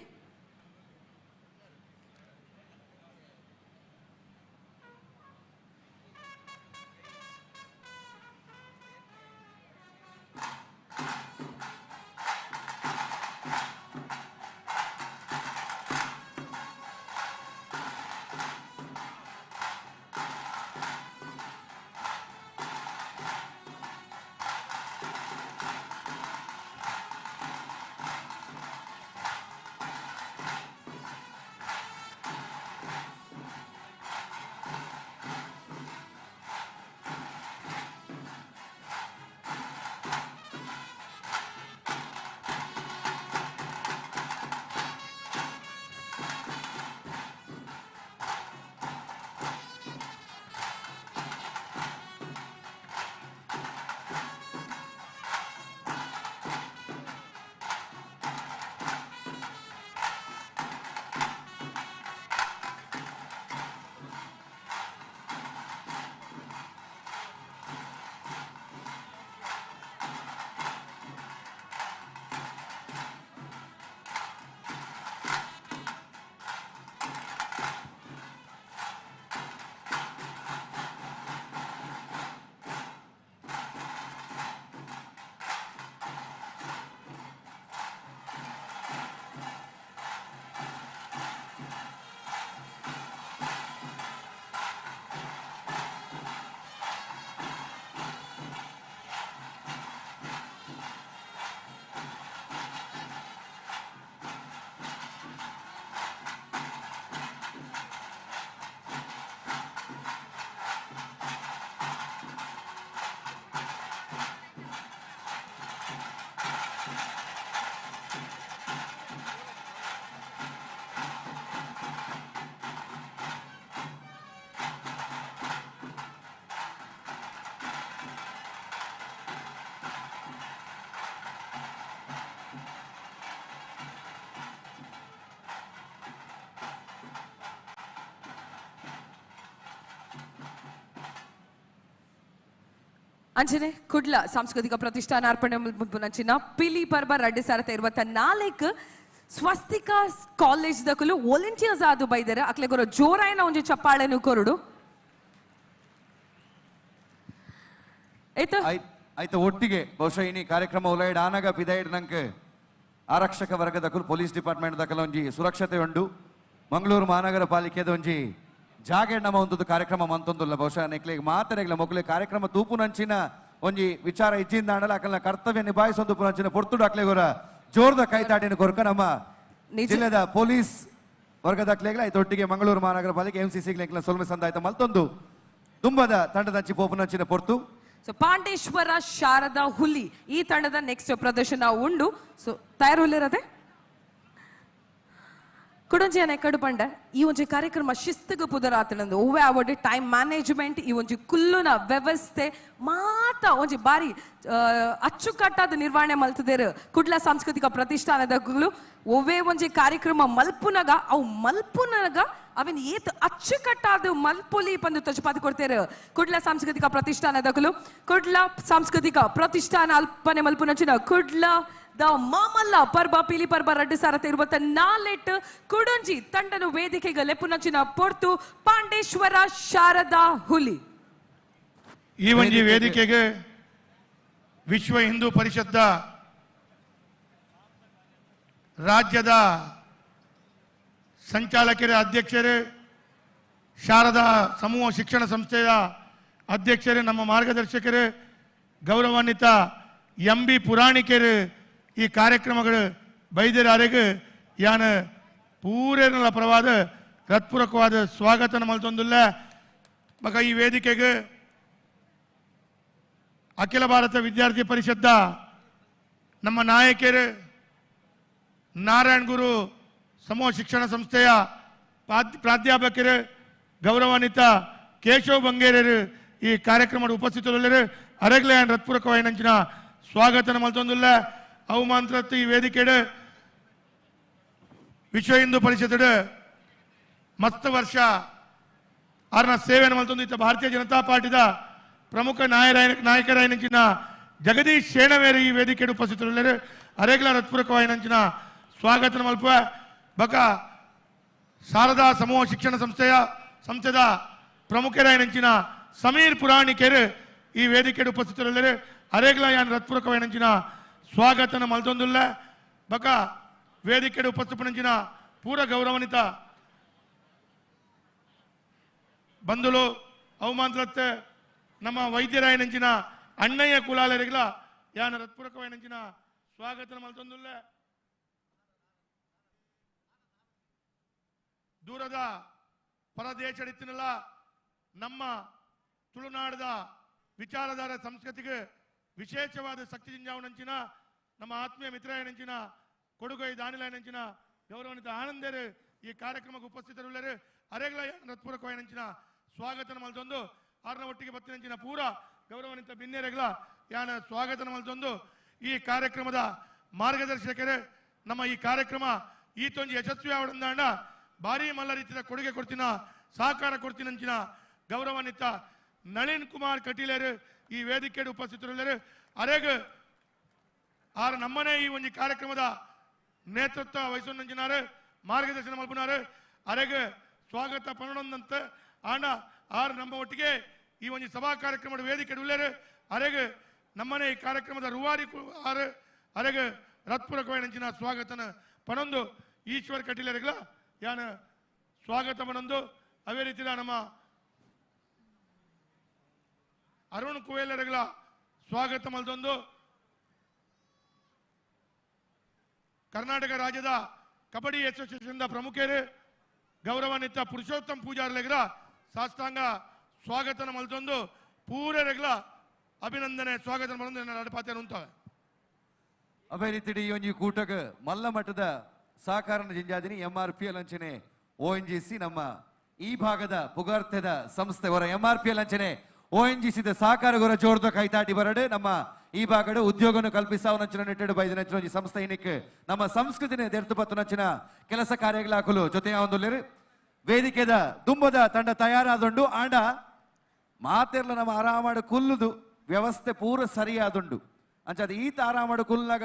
ಅಂಚನೆ ಕುಡ್ಲ ಸಾಂಸ್ಕೃತಿಕ ಪ್ರತಿಷ್ಠಾನ ಅರ್ಪಣೆ ಮುನ್ಪುನಂಚಿನ ಪಿಲಿ ಪರ್ಬ 2024 ಸ್ವಸ್ತಿಕ ಕಾಲೇಜ್ ದಕುಲು ವಾಲಂಟಿಯರ್ಸ್ ಆದು ಬೈದರೆ ಅಕ್ಲೆಗೊರ ಜೋರಾಯನ ಒಂಜಿ ಚಪ್ಪಾಳೆನು ಕೊರಡು. ಆಯ್ತು ಒಟ್ಟಿಗೆ ಬಹುಶಃ ಇನಿ ಕಾರ್ಯಕ್ರಮ ಉಲೈಡ್ ಆನಗ ಪಿದೈಡ್ ನಂಗೆ ಆರಕ್ಷಕ ವರ್ಗದಕುಲು ಪೊಲೀಸ್ ಡಿಪಾರ್ಟ್ಮೆಂಟ್ ದಕಲ ಒಂಜಿ ಸುರಕ್ಷತೆ ಉಂಡು. ಮಂಗಳೂರು ಮಹಾನಗರ ಪಾಲಿಕೆದ ಒಂಜಿ ಜಾಗೆ ನಮ್ಮ ಒಂದು ಕಾರ್ಯಕ್ರಮ ಮಂತೊಂದುಲ್ಲ ಬಹುಶಃ ನೆಕ್ಲೆಗ್ ಮಾತರೆಗ್ಲ ಮೊಕ್ಲೆ ಕಾರ್ಯಕ್ರಮ ತೂಪುನಂಚಿನ ಒಂಜಿ ವಿಚಾರ ಇಜ್ಜಿಂದ ಆಂಡಲ ಅಕಲ್ನ ಕರ್ತವ್ಯ ನಿಭಾಯಿಸೊಂದು ಪುನಂಚಿನ ಪೊರ್ತುಡು ಅಕ್ಲೆಗೊರ ಜೋರ್ದ ಕೈತಾಟಿನ ಕೊರ್ಕ ನಮ್ಮ ಜಿಲ್ಲೆದ ಪೊಲೀಸ್ ವರ್ಗದ ಅಕ್ಲೆಗ್ಲ ಆಯ್ತು ಒಟ್ಟಿಗೆ ಮಂಗಳೂರು ಮಹಾನಗರ ಪಾಲಿಕೆ M C C ಸೊಲ್ಮೆ ಸಂದಾಯ್ತ ಮಲ್ತೊಂದು ತುಂಬದ ತಂಡದಂಚಿ ಪೋಪುನಂಚಿನ ಪೊರ್ತು. ಸೊ ಪಾಂಡೇಶ್ವರ ಶಾರದಾ ಹುಲಿ ಈ ತಂಡದ ನೆಕ್ಸ್ಟ್ ಪ್ರದರ್ಶನ ಉಂಡು. ಸೊ ತಯಾರು ಹುಲ್ಲಿರದೆ ಕುಡಂಜಿಯನ ಕಡು ಪಂಡ ಈ ಒಂಜಿ ಕಾರ್ಯಕ್ರಮ ಶಿಸ್ತುಗು ಪುದರಾತನಂದು ಒವ್ವೆ ಅವಡ್ ಟೈಮ್ ಮ್ಯಾನೇಜ್ಮೆಂಟ್ ಈ ಒಂಜಿ ಕುಲ್ಲುನ ವ್ಯವಸ್ಥೆ ಮಾತ ಒಂಜಿ ಬಾರಿ ಅಚ್ಚುಕಟ್ಟಾದ ನಿರ್ವಹಣೆ ಮಲ್ತದೇರು ಕುಡ್ಲ ಸಾಂಸ್ಕೃತಿಕ ಪ್ರತಿಷ್ಠಾನದ ಒವ್ವೆ ಒಂಜಿ ಕಾರ್ಯಕ್ರಮ ಮಲ್ಪುನಗ ಅವು ಮಲ್ಪುನಗ ಅವಿನ ಏತ್ ಅಚ್ಚುಕಟ್ಟಾದ ಮಲ್ಪೊಲಿ ಪಂದು ತಜುಪಾತಿ ಕೊಡ್ತೇರು ಕುಡ್ಲ ಸಾಂಸ್ಕೃತಿಕ ಪ್ರತಿಷ್ಠಾನದಕುಲು. ಕುಡ್ಲ ಸಾಂಸ್ಕೃತಿಕ ಪ್ರತಿಷ್ಠಾನ ಅಲ್ಪನೆ ಮಲ್ಪುನಂಚಿನ ಕುಡ್ಲ the ಮಾಮಲ್ಲ ಪರ್ಬ ಪಿಲಿ ಪರ್ಬ 2024 ಕುಡುಂಜಿ ತಂಡನು ವೇದಿಕೆಗೆ ಲೆಪ್ಪುನಂಚಿನ ಪೊರ್ತು ಪಾಂಡೇಶ್ವರ ಶಾರದಾ ಹುಲಿ. ಈ ಒಂಜಿ ವೇದಿಕೆಗೆ ವಿಶ್ವ ಹಿಂದೂ ಪರಿಷತ್ ರಾಜ್ಯದ ಸಂಚಾಲಕರ ಅಧ್ಯಕ್ಷರೇ, ಶಾರದಾ ಸಮೂಹ ಶಿಕ್ಷಣ ಸಂಸ್ಥೆಯ ಅಧ್ಯಕ್ಷರೇ, ನಮ್ಮ ಮಾರ್ಗದರ್ಶಕರೇ, ಗೌರವಾನ್ವಿತ ಎಂ ಬಿ ಪುರಾಣಿಕರು ಈ ಕಾರ್ಯಕ್ರಮಗಳು ಬೈದರಾರೆಗೆ ಯಾನ ಪೂರೇನಲ ಪರವಾದ ಹೃತ್ಪೂರ್ವಕವಾದ ಸ್ವಾಗತ ಮಲ್ತೊಂದುಲ್ಲ. ಬಕ ಈ ವೇದಿಕೆಗೆ ಅಖಿಲ ಭಾರತ ವಿದ್ಯಾರ್ಥಿ ಪರಿಷತ್ ನಮ್ಮ ನಾಯಕರು ನಾರಾಯಣ ಗುರು ಸಮೂಹ ಶಿಕ್ಷಣ ಸಂಸ್ಥೆಯ ಪ್ರಾಧ್ಯಾಪಕರು ಗೌರವಾನ್ವಿತ ಕೇಶವ ಬಂಗೇರರು ಈ ಕಾರ್ಯಕ್ರಮದ ಉಪಸ್ಥಿತರುಳ್ಳರು. ಅರಗ್ಲೆ ಹೃತ್ಪೂರ್ವಕವಾಯಿನಂಚಿನ ಸ್ವಾಗತ ಮಲ್ತೊಂದುಲ್ಲ. ಅವು ಮಾತ್ರ ಈ ವೇದಿಕೆಡು ವಿಶ್ವ ಹಿಂದೂ ಪರಿಷತ್ ಮಸ್ತ್ ವರ್ಷ ಆರ್ನ ಸೇವೆಯನ್ನು ಮಲ್ತೊಂದು ಇತ್ತ ಭಾರತೀಯ ಜನತಾ ಪಾರ್ಟಿದ ಪ್ರಮುಖ ನಾಯಕರಾಯಿನಂಚಿನ ಜಗದೀಶ್ ಶೇಣವೇರು ಈ ವೇದಿಕೆಡು ಉಪಸ್ಥಿತರುಳ್ಳರು. ಅರೆಗ್ಲ ಹೃತ್ಪೂರ್ವಕವಾಯಿನಂಚಿನ ಸ್ವಾಗತ ಮಲ್ಪ. ಬಕ ಶಾರದಾ ಸಮೂಹ ಶಿಕ್ಷಣ ಸಂಸ್ಥೆದ ಪ್ರಮುಖರಾಯಿನಂಚಿನ ಸಮೀರ್ ಪುರಾಣಿಕೆರು ಈ ವೇದಿಕೆಡು ಉಪಸ್ಥಿತರುಳ್ಳರು. ಅರೆಗ್ಲ ಯಾನ್ ಹೃತ್ಪೂರ್ವಕವಾಯಿನಂಚಿನ ಸ್ವಾಗತನ ಮಲ್ತೊಂದುಲ್ಲ. ಬಕ ವೇದಿಕೆಡು ಉಪಸ್ಥಿತಪುನಂಚಿನ ಪೂರ ಗೌರವಾನ್ವಿತ ಬಂಧುಲು ಅವಮಾನತ್ತೆ ನಮ್ಮ ವೈದ್ಯರಾಯನಂಚಿನ ಅಣ್ಣಯ್ಯ ಕುಲಾಲರಿಗ್ಲ ಯಾನ ಹೃತ್ಪೂರ್ವಕವಾಯಿನಂಚಿನ ಸ್ವಾಗತನ ಮಲ್ತೊಂದುಲ್ಲ. ದೂರದ ಪರದೇಶಡಿತ್ತಿನಲ್ಲ ನಮ್ಮ ತುಳುನಾಡದ ವಿಚಾರಧಾರ ಸಂಸ್ಕೃತಿಗೆ ವಿಶೇಷವಾದ ಶಕ್ತಿ ಜಿಂಜಾವನಂಚಿನ ನಮ್ಮ ಆತ್ಮೀಯ ಮಿತ್ರಯನಂಚಿನ ಕೊಡುಗೈ ದಾನಿಲಯನಂಚಿನ ಗೌರವಾನ್ವಿತ ಆನಂದರು ಈ ಕಾರ್ಯಕ್ರಮಕ್ಕೆ ಉಪಸ್ಥಿತರುಳ್ಳರು. ಅರೆಗ್ಲ ಹೃತ್ಪೂರ್ವಕವಾಯಿನಂಚಿನ ಸ್ವಾಗತನ ಮಲ್ತೊಂದು ಆರ್ನ ಒಟ್ಟಿಗೆ ಬತ್ತಿನಂಚಿನ ಪೂರ ಗೌರವಾನ್ವಿತ ಬಿನ್ನೆರೆಗ್ಲ ಯಾನ ಸ್ವಾಗತನ ಮಲ್ತೊಂದು ಈ ಕಾರ್ಯಕ್ರಮದ ಮಾರ್ಗದರ್ಶಕರೇ ನಮ್ಮ ಈ ಕಾರ್ಯಕ್ರಮ ಈ ತೊಂಜಿ ಯಶಸ್ವಿ ಆವಡಂದಾಂಡ ಭಾರಿ ಮಲ್ಲ ರೀತಿಯ ಕೊಡುಗೆ ಕೊಡ್ತಿನ ಸಹಕಾರ ಕೊಡ್ತಿನಂಚಿನ ಗೌರವಾನ್ವಿತ ನಳಿನ್ ಕುಮಾರ್ ಕಟೀಲರು ಈ ವೇದಿಕೆಗೆ ಉಪಸ್ಥಿತರುಳ್ಳರು. ಅರೆಗ್ ಆರ್ ನಮ್ಮನೆ ಈ ಒಂದು ಕಾರ್ಯಕ್ರಮದ ನೇತೃತ್ವ ವಹಿಸೊಂದಂಚಿನಾರು ಮಾರ್ಗದರ್ಶನ ಮಲ್ಪುನಾರು. ಅರೆಗ್ ಸ್ವಾಗತ ಪನೊಂದಂತೆ ಆಂಡ ಆರ್ ನಮ್ಮ ಒಟ್ಟಿಗೆ ಈ ಒಂದು ಸಭಾ ಕಾರ್ಯಕ್ರಮದ ವೇದಿಕೆ ಉಳ್ಳರು. ಅರೆಗ್ ನಮ್ಮನೆ ಈ ಕಾರ್ಯಕ್ರಮದ ರೂವಾರಿ ಆರ್ ಅರೆಗ್ ಹೃತ್ಪೂರ್ವಕವಾಯಿನಂಚಿನ ಸ್ವಾಗತನ ಪನೊಂದು ಈಶ್ವರ್ ಕಟೀಲರಿಗ್ಲ ಯಾನ ಸ್ವಾಗತ ಪನೊಂದು. ಅದೇ ರೀತಿಯ ನಮ್ಮ ಅರುಣ್ ಕುವೇಲರಿಗ್ಲ ಸ್ವಾಗತ ಮಲ್ತೊಂದು ಕರ್ನಾಟಕ ರಾಜ್ಯದ ಕಬಡ್ಡಿ ಅಸೋಸಿಯೇಷನ್ ಪ್ರಮುಖರು ಗೌರವಾನ್ವಿತ ಪುರುಷೋತ್ತಮ್ ಪೂಜಾರ್ಲೆಗ್ಲ ಸಾಷ್ಟಾಂಗ ಸ್ವಾಗತನ ಮಲ್ತೊಂದು ಪೂರರೆಗ್ಲ ಅಭಿನಂದನೆ ಸ್ವಾಗತ ಮಲ್ತೊಂದು ನಡಪಾತೆ ಉಂಟವೆ. ಅದೇ ರೀತಿ ಈ ಒಂಜಿ ಕೂಟಗ ಮಲ್ಲ ಮಟ್ಟದ ಸಹಕಾರನ ಜಿಂಜಾದಿನಿ ಎಂ ಆರ್ ಪಿ ಎಲ್ ಅಂಚನೆ ಓ ಎನ್ ಜಿ ಸಿ ನಮ್ಮ ಈ ಭಾಗದ ಪುಗಾರ್ತೆದ ಸಂಸ್ಥೆ ಹೊರ ಎಂ ಆರ್ ಪಿ ಎಲ್ ಅಂಚನೆ ಓ ಎನ್ ಜಿ ಸಿದ ಸಹಕಾರ ಗೊರ ಜೋರ್ದ ಕೈತಾಟಿ ಬರಡು ನಮ್ಮ ಈ ಭಾಗದ ಉದ್ಯೋಗವನ್ನು ಕಲ್ಪಿಸಾವನಂಚಿನ ನಿಟ್ಟೆಡು ಬೈದಿನಂಚಿನ ಒಂಜಿ ಸಂಸ್ಥೆ ಇನ್ನಿಕ್ ನಮ್ಮ ಸಂಸ್ಕೃತಿನ ದೆರ್ತು ಪತ್ತುನಂಚಿನ ಕೆಲಸ ಕಾರ್ಯಗಳಾಕಲು ಜೊತೆ ಒಂದು ವೇದಿಕೆದ ದುಂಬದ ತಂಡ ತಯಾರಾದುಂಡು. ಆಂಡ ಮಾತೆರ್ಲ ನಮ್ಮ ಆರಾಮಾಡು ಕುಲ್ಲುದು ವ್ಯವಸ್ಥೆ ಪೂರ ಸರಿಯಾದುಂಡು. ಅಂಚಾದ ಈತ ಆರಾಮಾಡು ಕುಲ್ಲಾಗ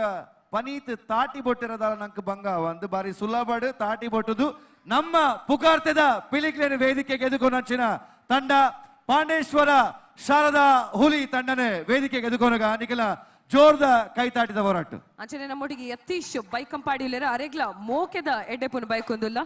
ಪನೀತ್ ತಾಟಿ ಬೊಟ್ಟಿರದಾಲ ನಂಗೆ ಬಂಗ ಒಂದು ಬಾರಿ ಸುಲಭಡು ತಾಟಿ ಬೊಟ್ಟುದು ನಮ್ಮ ಪುಕಾರ್ತೆದ ಪಿಲಿಕ್ಲೇನ ವೇದಿಕೆಗೆ ಎದುಕೊನಂಚಿನ ತಂಡ ಪಾಂಡೇಶ್ವರ ಶಾರದಾ ಹುಲಿ ತಂಡನೆ ವೇದಿಕೆಗೆ ಎದುಕೊನಗ ನಿಖಲ ಜೋರ್ದ ಕೈತಾಟಿದ ಹೋರಾಟ. ಅಂಚನೆ ನಮ್ಮೊಟ್ಟಿಗೆ ಯತೀಶ್ ಬೈಕಂಪಾಡಿ ಅರೆಗ್ಲ ಮೋಕೆದ ಎಡ್ಡೆಪುನ ಬೈಕ್ ಒಂದುಲ್ಲ.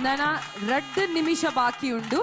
ನನ 2 ನಿಮಿಷ ಬಾಕಿ ಉಂಡು.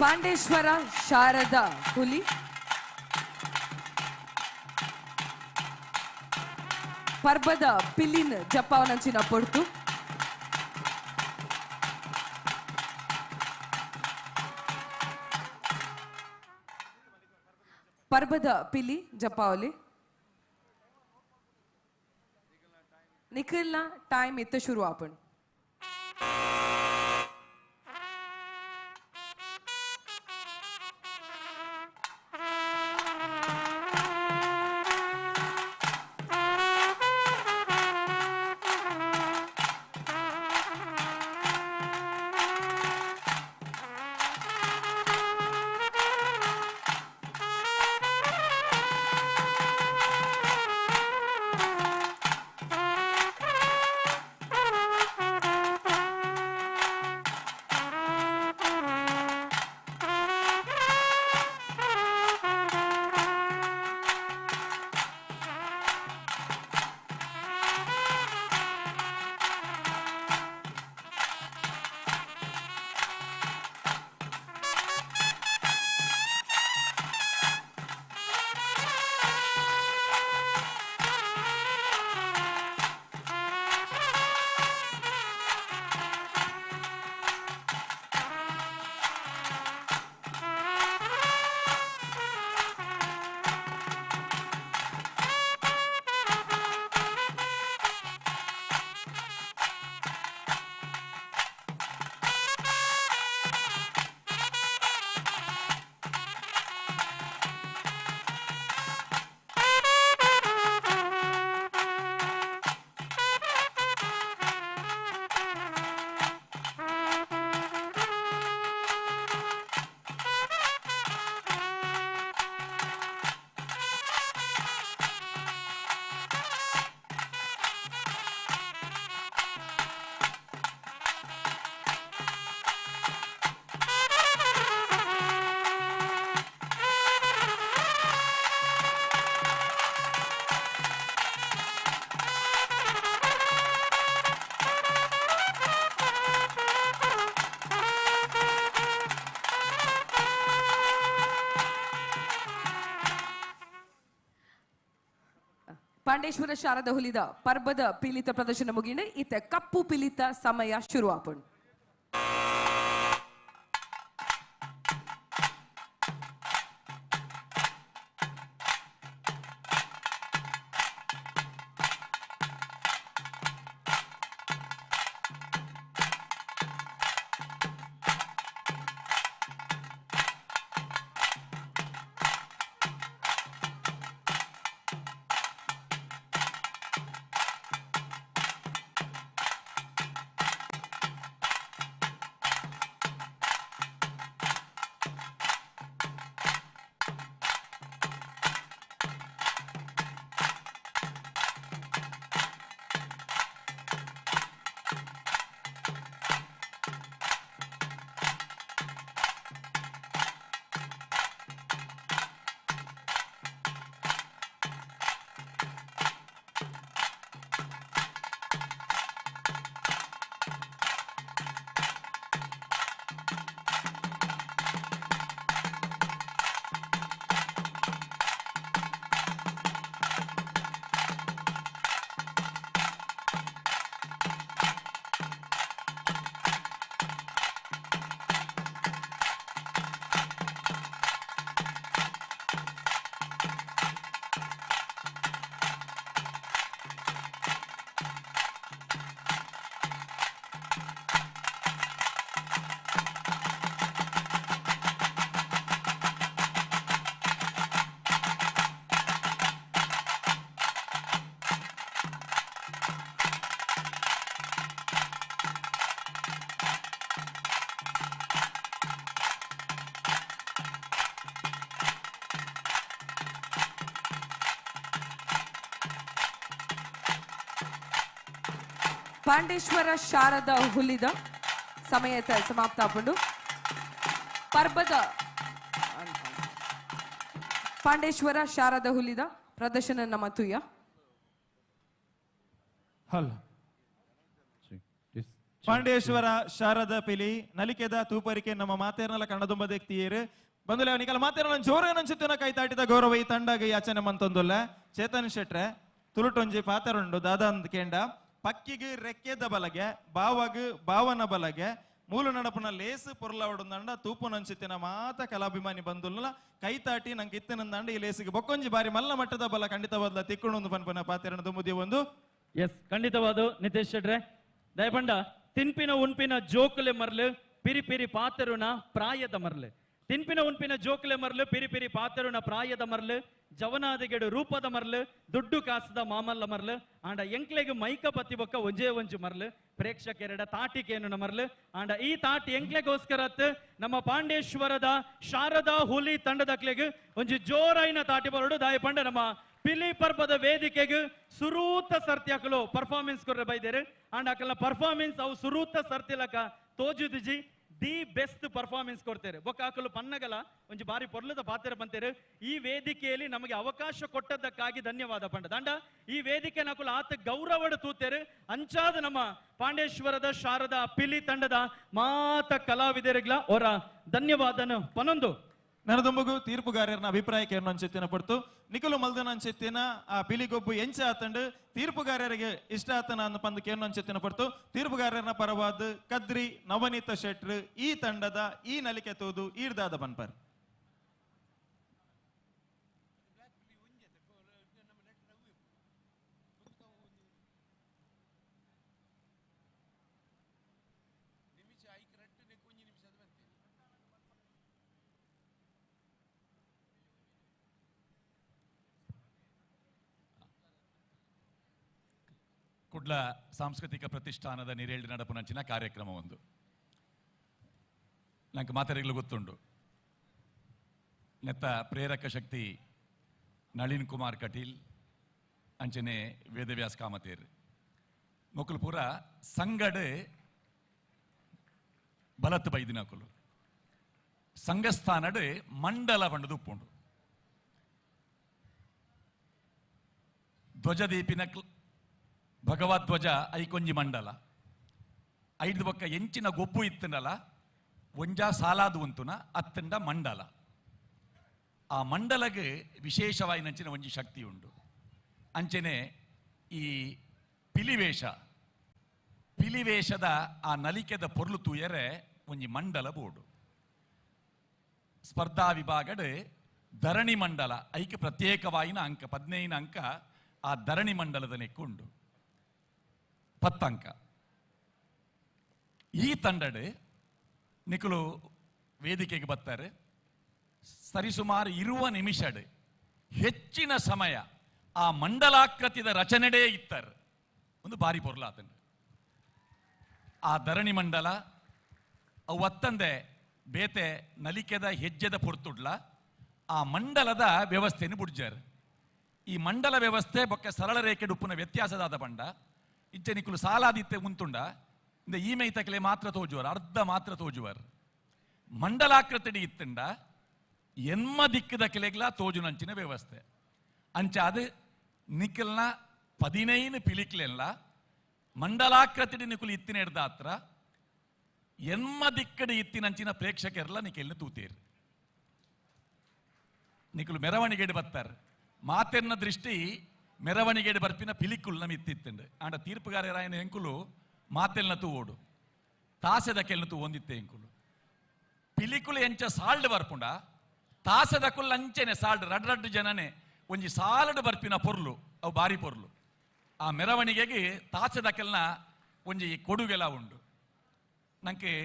ಪಾಂಡೇಶ್ವರ ಶಾರದಾ ಹುಲಿ ಪರ್ಬದ ಪಿಲಿನ್ ಜಪ್ಪಾವನಂಚಿನ ಪೊರ್ತು. ಪರ್ಬದ ಪಿಲಿ ಜಪ್ಪಾವಲಿ ನಿಖಿಲ್ನ ಟೈಮ್ ಇತ್ತ ಶುರು ಆಪಣ್. ಪಾಂಡೇಶ್ವರ ಶಾರದ ಹುಲಿದ ಪರ್ಬದ ಪೀಲಿತ ಪ್ರದರ್ಶನ ಮುಗಿಂಡೆ ಇತ್ತ ಕಪ್ಪು ಪಿಲಿತ ಸಮಯ ಶುರು ಆಪುಂಡು. ಪಾಂಡೇಶ್ವರ ಶಾರದ ಹುಲಿದ ಸಮಯದ ಸಮಾಪ್ತ ಆಪುಂಡು. ಪರ್ಬದ ಪಾಂಡೇಶ್ವರ ಶಾರದ ಹುಲಿದ ಪ್ರದರ್ಶನ ನಮ್ಮ ತುಯ್ಯ. ಹಲೋ ಪಾಂಡೇಶ್ವರ ಶಾರದ ಪಿಲಿ ನಲಿಕೆದ ತೂಪರಿಕೆ ನಮ್ಮ ಮಾತೇರ್ನಲ ಕಣ್ಣದುಂಬ ದೆಕ್ತಿಯೇರು ಬಂದುಲೆ ನಿಕಲ ಮಾತೇರ್ನ ಜೋರ ನಂಚಿತ್ತಿನ ಕೈ ತಾಟಿದ ಗೌರವ ಈ ತಂಡಗ ಯಾಚನೆ ಮಂತೊಂದುಲ್ಲ. ಚೇತನ್ ಶೆಟ್ರೆ ತುಳುಟೊಂಜಿ ಪಾತರುಂಡು ದಾದ ಕೇಂಡ ಪಕ್ಕಿಗೆ ರೆಕ್ಕೆದ ಬಲಗೆ ಬಾವಗ್ ಬಾವನ ಬಲಗೆ ಮೂಲು ನಡಪುನ ಲೇಸು ಪೊರ್ಲವಡುಂದಂಡ ತೂಪು ನಂಚಿತ್ತಿನ ಮಾತ ಕಲಾಭಿಮಾನಿ ಬಂದುಲ್ಲ ಕೈ ತಾಟಿ ನಂಗೆ ಇತ್ತಿನಂದಂಡ ಈ ಲೇಸಿಗೆ ಬೊಕ್ಕೊಂಜಿ ಬಾರಿ ಮಲ್ಲ ಮಟ್ಟದ ಬಲ ಖಂಡಿತವಾದ ತಿಕ್ಕುಣೊಂದು ಪನ್ಪನ ಪಾತೆರಣ ದುಂಬುದಿ ಒಂದು. ಎಸ್ ಖಂಡಿತವಾದ ನಿತೇಶ್ ಶೆಟ್ರೆ ದಯಪಂಡ ತಿನ್ಪಿನ ಉನ್ಪಿನ ಜೋಕುಲೆ ಮರ್ಲು ಪಿರಿ ಪಿರಿ ಪಾತೆರುನ ಪ್ರಾಯದ ಮರ್ಲು ತಿನ್ಪಿನ ಉನ್ಪಿನ ಜೋಕುಲೆ ಮರ್ಲು ಪಿರಿ ಪಿರಿ ಪಾತೆರುನ ಪ್ರಾಯದ ಮರ್ಲು ಜವನಾದಿಗೆಡು ರೂಪದ ಮರ್ಲು ದುಡ್ಡು ಕಾಸದ ಮಾಮಲ್ಲ ಮರ್ಲು ಆಂಡ ಎಂಕ್ಲೆಗ್ ಮೈಕ ಪತ್ತಿ ಬೊಕ್ಕ ಒಂಜೇ ಒಂಜು ಮರ್ಲು ಪ್ರೇಕ್ಷಕೆರಡ ತಾಟಿಕೇನು ಮರ್ಲು ಆಂಡ ಈ ತಾಟಿ ಎಂಕ್ಲೆಗೋಸ್ಕರ ನಮ್ಮ ಪಾಂಡೇಶ್ವರದ ಶಾರದಾ ಹುಲಿ ತಂಡದಕ್ಲೆಗ್ ಒಂಜಿ ಜೋರಾಯಿನ ತಾಟಿ ಬರಡು ದಾಯಪಂಡ ನಮ್ಮ ಪಿಲಿ ಪರ್ಬದ ವೇದಿಕೆಗೆ ಸುರೂತ ಸರ್ತಿ ಹಾಕಲು ಪರ್ಫಾರ್ಮೆನ್ಸ್ ಕೊರ್ರೆ ಬೈದೇರು ಅಂಡ್ ಅಕಲ್ನ ಪರ್ಫಾರ್ಮೆನ್ಸ್ ಅವು ಸುರೂತ ಸರ್ತಿಲಕ ತೋಜುದಿಜಿ the best performance ಕೊಡ್ತಾರೆ ಬೊಕ್ಕ ಹಾಕಲು ಪನ್ನಗಲ ಒಂಜಿ ಬಾರಿ ಪೊರ್ಲದ ಪಾತ್ರ ಬಂತೇರು. ಈ ವೇದಿಕೆಯಲ್ಲಿ ನಮಗೆ ಅವಕಾಶ ಕೊಟ್ಟದ್ದಕ್ಕಾಗಿ ಧನ್ಯವಾದ ಪಂಡ ದಂಡ ಈ ವೇದಿಕೆ ನಕುಲು ಆತ ಗೌರವಡು ತೂತೇರು ಅಂಚಾದ ನಮ್ಮ ಪಾಂಡೇಶ್ವರದ ಶಾರದಾ ಪಿಲಿ ತಂಡದ ಮಾತ ಕಲಾವಿದರಿಗ್ಲ ಅವರ ಧನ್ಯವಾದನು ಪನೊಂದು. ನನದೊಂಬಗು ತೀರ್ಪುಗಾರರನ ಅಭಿಪ್ರಾಯಕ್ಕೆ ಅಂಚೆತ್ತಿನ ಪಡ್ತು ನಿಕಲು ಮಲ್ದನ ಅಂಚೆತ್ತಿನ ಆ ಪಿಲಿಗೊಬ್ಬು ಎಂಚ ಆತಂಡು ತೀರ್ಪುಗಾರರಿಗೆ ಇಷ್ಟ ಆತನ ಅನ್ನ ಪಂದು ಕೇನು ಅಂಚೆತ್ತಿನ ಪಡ್ತು ತೀರ್ಪುಗಾರರನ ಪರವಾದ ಕದ್ರಿ ನವನೀತ ಶೆಟ್ರು ಈ ತಂಡದ ಈ ನಲಿಕೆ ತೋದು ಈರ್ದಾದ ಪನ್ಪರ್. ಕುಡ್ಲ ಸಾಂಸ್ಕೃತಿಕ ಪ್ರತಿಷ್ಠಾನದ ನಿರೇಳಿ ನಡಪುನಂಚಿನ ಕಾರ್ಯಕ್ರಮ ಒಂದು ನಂಗೆ ಮಾತಾಡಲು ಗೊತ್ತುಂಡು. ನೆತ್ತ ಪ್ರೇರಕ ಶಕ್ತಿ ನಳಿನ್ ಕುಮಾರ್ ಕಟೀಲ್ ಅಂಚನೆ ವೇದವ್ಯಾಸ್ ಕಾಮತೇರ್ ಮೊಕಲು ಪೂರ ಸಂಗಡೆ ಬಲತ್ ಬೈದಿನಕುಲು ಸಂಘಸ್ಥಾನಡು ಮಂಡಲ ಪಂಡದು ಉಪ್ಪುಂಡು. ಧ್ವಜದೀಪಿನ ಭಗವಧ್ವಜ ಐಕೊಂಜಿ ಮಂಡಲ ಐದು ಬೊಕ್ಕ ಎಂಚಿನ ಗೊಬ್ಬು ಇತ್ತನಲ್ಲ ಒಂಜಾ ಸಾಲಾದು ಉಂತುನ ಅತ್ತಂಡ ಮಂಡಲ ಆ ಮಂಡಲಗೆ ವಿಶೇಷವಾಗಿ ನಂಚಿನ ಒಂಜಿ ಶಕ್ತಿ ಉಂಡು. ಅಂಚನೆ ಈ ಪಿಲಿವೇಷ ಪಿಲಿವೇಷದ ಆ ನಲಿಕೆದ ಪೊರ್ಲು ತೂಯರೆ ಒಂಜಿ ಮಂಡಲ ಬೋಡು. ಸ್ಪರ್ಧಾ ವಿಭಾಗಡ್ ಧರಣಿ ಮಂಡಲ ಐಕೆ ಪ್ರತ್ಯೇಕವಾಯಿನ ಅಂಕ 15 ಅಂಕ ಆ ಧರಣಿ ಮಂಡಲದ ನೆಕ್ಕುಂಡು 10 ಅಂಕ. ಈ ತಂಡಡೆ ನಿಕುಲು ವೇದಿಕೆಗೆ ಬರ್ತಾರೆ ಸರಿಸುಮಾರು 20 ನಿಮಿಷಡೆ ಹೆಚ್ಚಿನ ಸಮಯ ಆ ಮಂಡಲಾಕೃತಿದ ರಚನೆಡೇ ಇತ್ತಾರೆ ಒಂದು ಬಾರಿ ಪೊರ್ಲಾತಂಡ ಆ ಧರಣಿ ಮಂಡಲ ಅವು ಅತ್ತಂದೆ ಬೇತೆ ನಲಿಕೆದ ಹೆಜ್ಜೆದ ಪೊರ್ತುಡ್ಲ ಆ ಮಂಡಲದ ವ್ಯವಸ್ಥೆಯನ್ನು ಬುಡ್ಜಾರ. ಈ ಮಂಡಲ ವ್ಯವಸ್ಥೆ ಬೊಕ್ಕ ಸರಳ ರೇಖೆ ಉಪ್ಪುನ ವ್ಯತ್ಯಾಸದಾದ ಪಂಡ ಇಚ್ಚೆ ನಿಕುಲು ಸಾಲಾದಿತ್ತೆ ಉಂತುಂಡ ಇಂದ ಈ ಮೈತಕಲೆ ಮಾತ್ರ ತೋಜುವರು ಅರ್ಧ ಮಾತ್ರ ತೋಜುವರು. ಮಂಡಲಾಕೃತಿಡಿ ಇತ್ತಂಡ ಎನ್ಮ ದಿಕ್ಕದ ಕೆಲೆಗ್ಲ ತೋಜುನಂಚಿನ ವ್ಯವಸ್ಥೆ ಅಂಚ ಅದು ನಿಕಲ್ನ 15 ಪಿಲಿಕ್ಲೆಲ್ಲ ಮಂಡಲಾಕೃತಿಡಿ ನಿಕುಲು ಇತ್ತಿನ ಹಿಡ್ದಾತ್ರ ಎನ್ಮ ದಿಕ್ಕಡಿ ಇತ್ತಿನಂಚಿನ ಪ್ರೇಕ್ಷಕರೆಲ್ಲ ನಿಕೆಲ್ಲ ತೂತೇರು. ನಿಕುಲು ಮೆರವಣಿಗೆಡು ಬರ್ತಾರೆ ಮಾತೆರ್ನ ದೃಷ್ಟಿ ಮೆರವಣಿಗೆಡು ಬರ್ಪಿನ ಪಿಲಿಕುಲ್ ನಮ್ ಇತ್ತಿತ್ತಂಡು ಆಂಡ ತೀರ್ಪುಗಾರರಾಯನ ಎಂಕುಲು ಮಾತೆಲ್ನ ತೂ ಓಡು ತಾಸೆದ ಕೆಲ್ನ ತೂ ಒಂದಿತ್ತೆ ಎಂಕುಲು ಪಿಲಿಕುಲು ಎಂಚ ಸಾಲ್ಡ್ ಬರ್ಪುಂಡ ತಾಸೆದ ಕುಲ್ ಅಂಚೆನೆ ಸಾಲ್ಡ್ ರಡ್ ರಡ್ ಜನನೆ ಒಂಜಿ ಸಾಲಡ್ ಬರ್ಪಿನ ಪೊರ್ಲು ಅವು ಬಾರಿ ಪೊರ್ಲು. ಆ ಮೆರವಣಿಗೆಗೆ ತಾಸೆದ ಕೆಲ್ನ ಒಂಜಿ ಕೊಡುಗೆಲ ಉಂಡು. ನಂಗೆ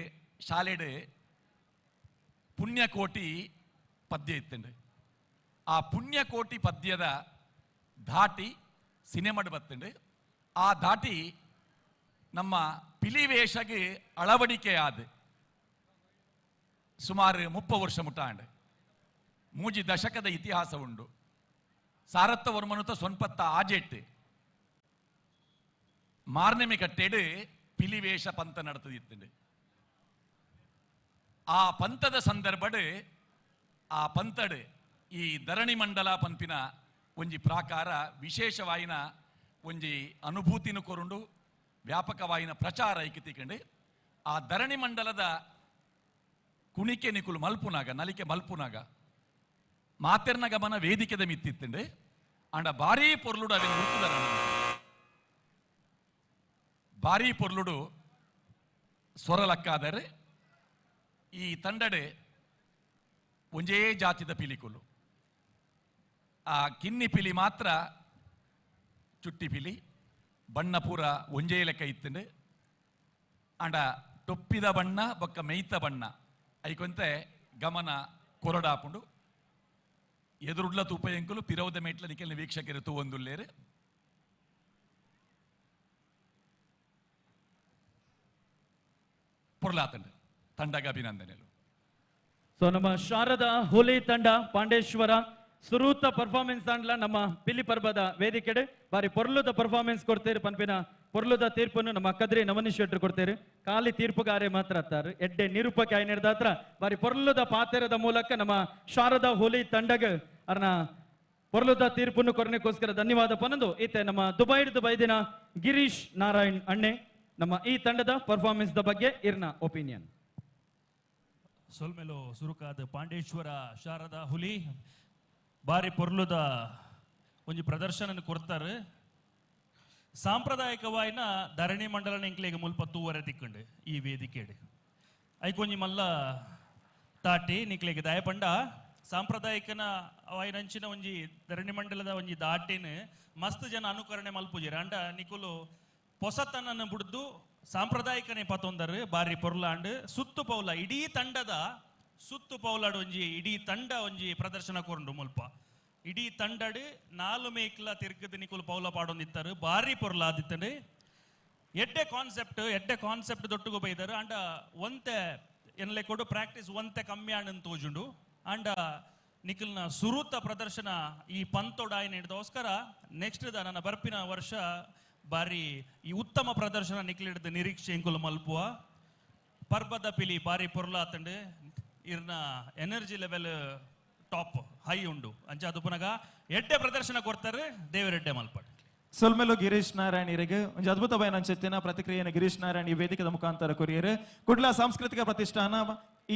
ಶಾಲೆಡೆ ಪುಣ್ಯಕೋಟಿ ಪದ್ಯ ಇತ್ತಂಡು ಆ ಪುಣ್ಯಕೋಟಿ ಪದ್ಯದ ಧಾಟಿ ಸಿನಿಮಾಡ್ ಬತ್ತಂಡು ಆ ಧಾಟಿ ನಮ್ಮ ಪಿಲಿವೇಷಗೆ ಅಳವಡಿಕೆಯಾದ ಸುಮಾರು 30 ವರ್ಷ ಮುಟ್ಟಾಂಡ್ 3 ದಶಕದ ಇತಿಹಾಸ ಉಂಡು. ಸಾರತ್ತ ವರ್ಮನುತ ಸೊನ್ಪತ್ತ ಆಜೆಟ್ ಮಾರ್ನೆಮೆ ಕಟ್ಟೆಡು ಪಿಲಿವೇಷ ಪಂಥ ನಡತದಿತ್ತಂಡು. ಆ ಪಂಥದ ಸಂದರ್ಭಡು ಆ ಪಂಥಡು ಈ ಧರಣಿ ಮಂಡಲ ಪಂಪಿನ ಒಂಜಿ ಪ್ರಾಕಾರ ವಿಶೇಷವಾಯಿನ ಒಂಜಿ ಅನುಭೂತಿನ ಕೊರುಂಡು ವ್ಯಾಪಕವಾಯಿನ ಪ್ರಚಾರ ಐಕ್ಯತಿಕಂಡು. ಆ ಧರಣಿ ಮಂಡಲದ ಕುಣಿಕೆ ನಿಕುಲು ಮಲ್ಪುನಾಗ ನಲಿಕೆ ಮಲ್ಪುನಾಗ ಮಾತೆರ್ನ ಗಮನ ವೇದಿಕೆದ ಮಿತ್ತಿತ್ತಂಡು. ಆಂಡ ಭಾರೀ ಪೊರ್ಲುಡು ಅವಿನ ಹುಟ್ಟುದರ ಭಾರೀ ಪೊರ್ಲುಡು ಸ್ವರಲಕ್ಕಾದರೆ ಈ ತಂಡಡೆ ಒಂಜೇ ಜಾತಿದ ಪಿಲಿಕುಲು. ಆ ಕಿನ್ನಿ ಪಿಲಿ ಮಾತ್ರ ಚುಟ್ಟಿ ಪಿಲಿ ಬಣ್ಣ ಪೂರ ಒಂಜೇ ಲೆಕ್ಕ ಇತ್ತಂಡು. ಆಂಡ ಟೊಪ್ಪಿದ ಬಣ್ಣ ಬೊಕ್ಕ ಮೇಯ್ತ ಬಣ್ಣ ಐಕೊಂತೆ ಗಮನ ಕೊರಡಾಪುಂಡು. ಎದುರುಡ್ಲ ತೂಪಯಂಕುಲು ಪಿರೌದ ಮೇಟ್ಲ ನಿಕೆಲ್ನ ವೀಕ್ಷಕರು ತೂವೊಂದುಲ್ಲೇರು. ಪೊರ್ಲಾತಂಡು ತಂಡಗ ಅಭಿನಂದನೆಲು. ಸೊ ನಮ್ಮ ಶಾರದಾ ಹುಲಿ ತಂಡ ಪಾಂಡೇಶ್ವರ ಸುರೂತ ಪರ್ಫಾರ್ಮೆನ್ಸ್ ಆಂಡ್ಲ ನಮ್ಮ ಪಿಲಿ ಪರ್ಬದ ವೇದಿಕೆಡೆ ಬಾರಿ ಪೊರ್ಲುದ ಪರ್ಫಾರ್ಮೆನ್ಸ್ ಕೊಡ್ತೇರು. ಪನ್ಪಿನ ಪೊರ್ಲುದ ತೀರ್ಪನ್ನು ನಮ್ಮ ಕದ್ರಿ ನವನೀಶ್ ಶೆಟ್ಟರು ಕೊಡ್ತೇರು. ಖಾಲಿ ತೀರ್ಪುಗಾರೆ ಮಾತ್ರ ಅತ್ತಾರೆ ಎಡ್ಡೆ ನಿರೂಪಕ ಐನಿಡ್ದ ಹತ್ರ ಬಾರಿ ಪೊರ್ಲುದ ಪಾತೆರದ ಮೂಲಕ ನಮ್ಮ ಶಾರದಾ ಹುಲಿ ತಂಡಗ ಅರ್ನ ಪೊರ್ಲುದ ತೀರ್ಪನ್ನು ಕೊರನೆಗೋಸ್ಕರ ಧನ್ಯವಾದ ಪನಂದು. ಈತೆ ನಮ್ಮ ದುಬೈಡ್ದು ಬೈದಿನ ಗಿರೀಶ್ ನಾರಾಯಣ್ ಅಣ್ಣೆ ನಮ್ಮ ಈ ತಂಡದ ಪರ್ಫಾರ್ಮೆನ್ಸ್ the ಬಗ್ಗೆ ಇರ್ನ ಒಪಿನಿಯನ್. ಸೊಲ್ಮೆಲೋ ಸುರುಕಾದ ಪಾಂಡೇಶ್ವರ ಶಾರದಾ ಹುಲಿ ಬಾರಿ ಪೊರ್ಲುದ ಒಂಜಿ ಪ್ರದರ್ಶನ ಕೊಡ್ತಾರೆ. ಸಾಂಪ್ರದಾಯಿಕವಾಯಿನ ಧರಣಿ ಮಂಡಲ ಎಂಕ್ಲೆಗ್ ಮುಲ್ಪ ತೂವರೆ ತಿಕ್ಕಂಡು ಈ ವೇದಿಕೆಡ್ ಐಕೊಂಜಿ ಮಲ್ಲ ತಾಟಿ ನಿಕ್ಲೆಗ್ ದಯಪಂಡ ಸಾಂಪ್ರದಾಯಿಕನ ವಾಯಿನಂಚಿನ ಒಂಜಿ ಧರಣಿ ಮಂಡಲದ ಒಂಜಿ ದಾಟಿನ ಮಸ್ತ್ ಜನ ಅನುಕರಣೆ ಮಲ್ಪುಜೆರ್. ಅಂಡ ನಿಕುಲು ಪೊಸತನನ್ನು ಬುಡ್ದು ಸಾಂಪ್ರದಾಯಿಕನೇ ಪತೊಂದರು ಬಾರಿ ಪೊರ್ಲಾಂಡ್ ಸುತ್ತು ಪೌಲ ಇಡೀ ತಂಡದ ಸುತ್ತು ಪೌಲಾಡ್ ಒಂಜಿ ಇಡೀ ತಂಡ ಒಂಜಿ ಪ್ರದರ್ಶನ ಕೊರಂಡು ಮುಲ್ಪ ಇಡೀ ತಂಡಡ್ ನಾಲು ಮೇಕ್ಲ ತಿರ್ಗದ ನಿಕುಲು ಪೌಲ ಪಾಡೊಂದಿತ್ತಾರೆ ಬಾರಿ ಪೊರ್ಲಾದಿತ್ತಂಡು. ಎಡ್ಡೆ ಕಾನ್ಸೆಪ್ಟ್ ದೊಟ್ಟುಗು ಬೈದರು. ಅಂಡ ಒಂತೆ ಎನ್ಲೆ ಕೊಡು ಪ್ರಾಕ್ಟೀಸ್ ಒಂತೆ ಕಮ್ಮಿ ಆಂಡ್ ತೋಜುಂಡು. ಅಂಡ ನಿಖಲ್ನ ಸುರುತ ಪ್ರದರ್ಶನ ಈ ಪಂತೋಡಾಯಿನ ಹಿಡ್ದೋಸ್ಕರ ನೆಕ್ಸ್ಟ್ ನನ್ನ ಬರ್ಪಿನ ವರ್ಷ ಬಾರಿ ಈ ಉತ್ತಮ ಪ್ರದರ್ಶನ ನಿಖಲಿಡ್ದ ನಿರೀಕ್ಷೆ ಇಂಕುಲು ಮಲ್ಪುವ. ಪರ್ಬದ ಪಿಲಿ ಬಾರಿ ಪೊರ್ಲಾತಂಡು ಇರ್ನ ಎನರ್ಜಿ ಲೆವೆಲ್ ಟಾಪ್ ಹೈ ಉಂಡು. ಅಂಚ ಅದು ಪುನಗ ಎಡ್ಡೆ ಪ್ರದರ್ಶನ ಕೊಡ್ತಾರೆ ದೇವರೆಡ್ಡೆ ಮಲ್ಪಾಡು. ಸೊಲ್ಮೆಲು ಗಿರೀಶ್ ನಾರಾಯಣ್ ಇರಿಗೆ ಒಂಜಿ ಅದ್ಭುತ ಬಯನಂಚೆತ್ತಿನ ಪ್ರತಿಕ್ರಿಯೆಯನ್ನು ಗಿರೀಶ್ ನಾರಾಯಣ್ ಈ ವೇದಿಕೆದ ಮುಖಾಂತರ ಕೊರಿಯರು. ಕುಡ್ಲ ಸಾಂಸ್ಕೃತಿಕ ಪ್ರತಿಷ್ಠಾನ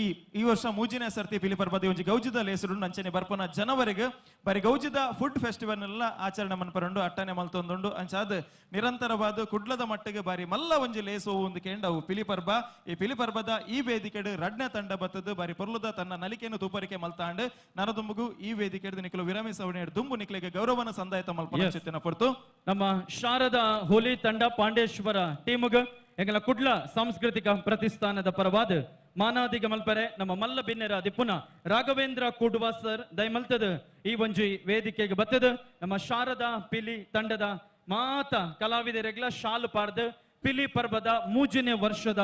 ಈ ಈ ವರ್ಷ ಮೂಜಿನ ಸರ್ತಿ ಪಿಲಿ ಪರ್ಬದ ಒಂಜಿ ಗೌಜಿದ ಲೇಸರು ಅಂಚನೆ ಬರ್ಪನ ಜನವರಿಗೆ ಬರಿ ಗೌಜಿದ ಫುಡ್ ಫೆಸ್ಟಿವಲ್ ಎಲ್ಲ ಆಚರಣೆ ಮನ್ಪರುಂಡು ಅಟ್ಟನೆ ಮಲ್ತೊಂದುಂಡು. ಅಂಚಾದ ನಿರಂತರವಾದ ಕುಡ್ಲದ ಮಟ್ಟಿಗೆ ಬಾರಿ ಮಲ್ಲ ಒಂಜಿ ಲೇಸು ಒಂದು ಕೇಂಡ ಅವು ಪಿಲಿ ಪರ್ಬ. ಈ ಪಿಲಿ ಪರ್ಬದ ಈ ವೇದಿಕೆಡು ರಡ್ನ ತಂಡ ಬತ್ತದು ಬಾರಿ ಪೊರ್ಲುದ ತನ್ನ ನಲಿಕೆಯನ್ನು ತೂಪರಿಕೆ ಮಲ್ತಾಂಡು ನರದುಂಬುಗು ಈ ವೇದಿಕೆಡು ನಿಖಲು ವಿರಮಿಸವಣೆ ದುಂಬು ನಿಕ್ಲಿಗೆ ಗೌರವನ ಸಂದಾಯತ ಮಲ್ಪನ ಚಿತ್ತಿನ ಪೊರ್ತು. ನಮ್ಮ ಶಾರದಾ ಹೋಲಿ ತಂಡ ಪಾಂಡೇಶ್ವರ ಟೀಮುಗ ಎಂಗಲ ಕುಡ್ಲ ಸಾಂಸ್ಕೃತಿಕ ಪ್ರತಿಷ್ಠಾನದ ಪರವಾದ ಮಾನಾದಿಗ ಮಲ್ಪರೆ ನಮ್ಮ ಮಲ್ಲ ಬಿನ್ನೆರ ದಿಪ್ಪುನ ರಾಘವೇಂದ್ರ ಕೂಡುವ ಸರ್ ದಯಮಲ್ತದ ಈ ಒಂಜಿ ವೇದಿಕೆಗೆ ಬತ್ತದ ನಮ್ಮ ಶಾರದಾ ಪಿಲಿ ತಂಡದ ಮಾತ ಕಲಾವಿದರೆಗ್ಲ ಶಾಲು ಪಾಡ್ದು ಪಿಲಿ ಪರ್ಬದ ಮೂಜನೇ ವರ್ಷದ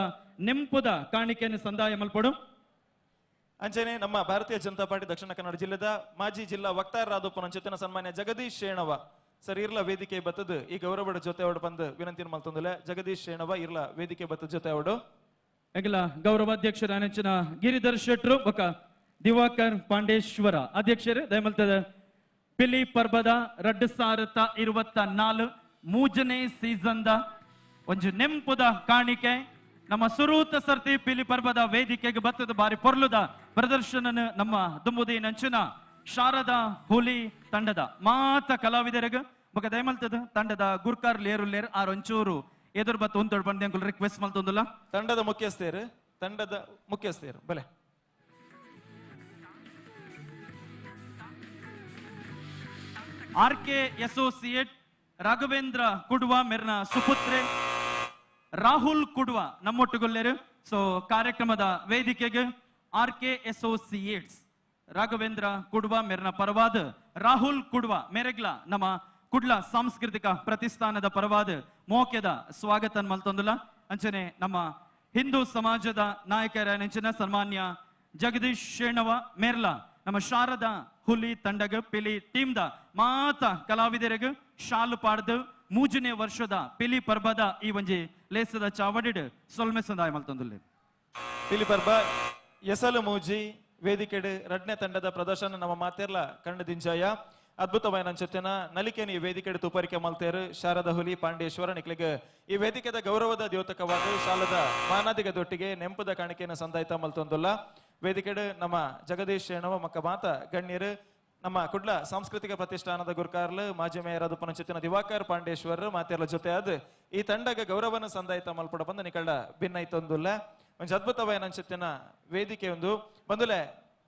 ನೆಂಪುದ ಕಾಣಿಕೆಯನ್ನು ಸಂದಾಯ ಮಲ್ಪಡು. ಅಂಚನೆ ನಮ್ಮ ಭಾರತೀಯ ಜನತಾ ಪಾರ್ಟಿ ದಕ್ಷಿಣ ಕನ್ನಡ ಜಿಲ್ಲೆದ ಮಾಜಿ ಜಿಲ್ಲಾ ವಕ್ತಾರರಾದ ಪುನಂಚೆತ್ತಿನ ಸನ್ಮಾನ್ಯ ಜಗದೀಶ್ ಶೇಣವ ಸರ್ ಇರ್ಲ ವೇದಿಕೆ ಬತ್ತದ ಈ ಗೌರವದ ಜೊತೆ ಅವಡು ಬಂದು ವಿನಂತಿ ಮಲ್ತೊಂದುಲೆ. ಜಗದೀಶ್ ಶೇಣವ ಇರ್ಲ ವೇದಿಕೆ ಬತ್ತದ ಜೊತೆ ಅವಡು. ಎಂಗಲ ಗೌರವಾಧ್ಯಕ್ಷರ ಅನಂಚನ ಗಿರಿಧರ್ ಶೆಟ್ರು ಬೊಕ ದಿವಾಕರ್ ಪಾಂಡೇಶ್ವರ ಅಧ್ಯಕ್ಷರು ದಯಮಲ್ತದ ಪಿಲಿ ಪರ್ಬದ 2024 ಮೂಜನೇ ಸೀಸನ್ದ ಒಂಜಿ ನೆಂಪುದ ಕಾಣಿಕೆ ನಮ್ಮ ಸುರೂತ ಸರ್ತಿ ಪಿಲಿ ಪರ್ಬದ ವೇದಿಕೆಗೆ ಬತ್ತದ ಬಾರಿ ಪೊರ್ಲುದ ಪ್ರದರ್ಶನ ನಮ್ಮ ದುಂಬುದಿ ನಂಚಿನ ಶಾರದಾ ಹುಲಿ ತಂಡದ ಮಾತ ಕಲಾವಿದರಿಗ ಬೊಕ ದಯಮಲ್ತದ ತಂಡದ ಗುರ್ಕಾರ್ ಲೇರು ಲೇರ್ ಆರ್ ಒಂಚೂರು ಎದುರು ಬತ್ತು ಒಂದೊಡ್ ಬಂದೆ ಅಂಕುಲ್ ರಿಕ್ವೆಸ್ಟ್ ಮಲ್ತೊಂದುಲ್ಲ. ತಂಡದ ಮುಖ್ಯಸ್ಥರು ಬಲೆ ಆರ್ ಕೆ ಅಸೋಸಿಯೇಟ್ ರಾಘವೇಂದ್ರ ಕುಡ್ವ ಮೆರ್ನ ಸುಪುತ್ರೆ ರಾಹುಲ್ ಕುಡ್ವ ನಮ್ಮೊಟ್ಟುಗೊಲ್ಲೇರು. ಸೊ ಕಾರ್ಯಕ್ರಮದ ವೇದಿಕೆಗೆ ಆರ್ ಕೆ ಅಸೋಸಿಯೇಟ್ಸ್ ರಾಘವೇಂದ್ರ ಕುಡ್ವ ಮೆರ್ನ ಪರವಾದ ರಾಹುಲ್ ಕುಡ್ವ ಮೆರೆಗ್ಲ ನಮ್ಮ ಕುಡ್ಲ ಸಾಂಸ್ಕೃತಿಕ ಪ್ರತಿಷ್ಠಾನದ ಪರವಾದ ಮೋಕೆದ ಸ್ವಾಗತ ಮಲ್ತೊಂದುಲ್ಲ. ಅಂಚನೆ ನಮ್ಮ ಹಿಂದೂ ಸಮಾಜದ ನಾಯಕರ ನೆಂಚಿನ ಸನ್ಮಾನ್ಯ ಜಗದೀಶ್ ಶೇಣವ ಮೇರ್ಲ ನಮ್ಮ ಶಾರದಾ ಹುಲಿ ತಂಡಗ ಪಿಲಿ ಟೀಮ್ದ ಮಾತ ಕಲಾವಿದರಿಗ ಶಾಲು ಪಾಡ್ದು ಮೂಜನೇ ವರ್ಷದ ಪಿಲಿ ಪರ್ಬದ ಈ ಒಂಜಿ ಲೇಸದ ಚಾವಡಿಡ್ ಸೊಲ್ಮೆ ಸಂದಾಯ ಮಲ್ತೊಂದುಲ್ಲೆ. ಪಿಲಿ ಪರ್ಬ ಎಸಲು ಮೂಜಿ ವೇದಿಕೆಡ್ ರಡ್ನೆ ತಂಡದ ಪ್ರದರ್ಶನ ನಮ್ಮ ಮಾತೆರ್ಲ ಕಂಡು ದಿಂಜಾಯ ಅದ್ಭುತವಾದ ಅಂಚೆತ್ತಿನ ನಲಿಕೆನ ಈ ವೇದಿಕೆಡ್ ತೂಪರಿಕೆ ಮಲ್ತೇರು ಶಾರದ ಹುಲಿ ಪಾಂಡೇಶ್ವರ ನಿಕ್ಲಿಗೆ ಈ ವೇದಿಕೆದ ಗೌರವದ ದ್ಯೋತಕವಾದ ಶಾಲದ ಮಾನಾದಿಗ ದೊಟ್ಟಿಗೆ ನೆಂಪುದ ಕಾಣಿಕೆಯನ್ನು ಸಂದಾಯ್ತ ಮಲ್ತೊಂದುಲ್ಲ. ವೇದಿಕೆಡ್ ನಮ್ಮ ಜಗದೀಶ್ ಶೇಣವ ಮಕ್ಕ ಮಾತ ಗಣ್ಯರು ನಮ್ಮ ಕುಡ್ಲ ಸಾಂಸ್ಕೃತಿಕ ಪ್ರತಿಷ್ಠಾನದ ಗುರುಕಾರ್ಲು ಮಾಜಿ ಮೇಯರ್ ಆದ ಪುನಂಚಿತ್ತಿನ ದಿವಾಕರ್ ಪಾಂಡೇಶ್ವರ್ ಮಾತೆರ್ಲ ಜೊತೆ ಅದು ಈ ತಂಡಗ ಗೌರವನ ಸಂದಾಯ್ತ ಮಲ್ಪಡ ಬಂದು ನಿಕಳ್ಳ ಭಿನ್ನೈತೊಂದುಲ್ಲ. ಒಂಜಿ ಅದ್ಭುತವಾದ ಅಂಚೆತ್ತಿನ ವೇದಿಕೆ ಒಂದು ಬಂದುಲೆ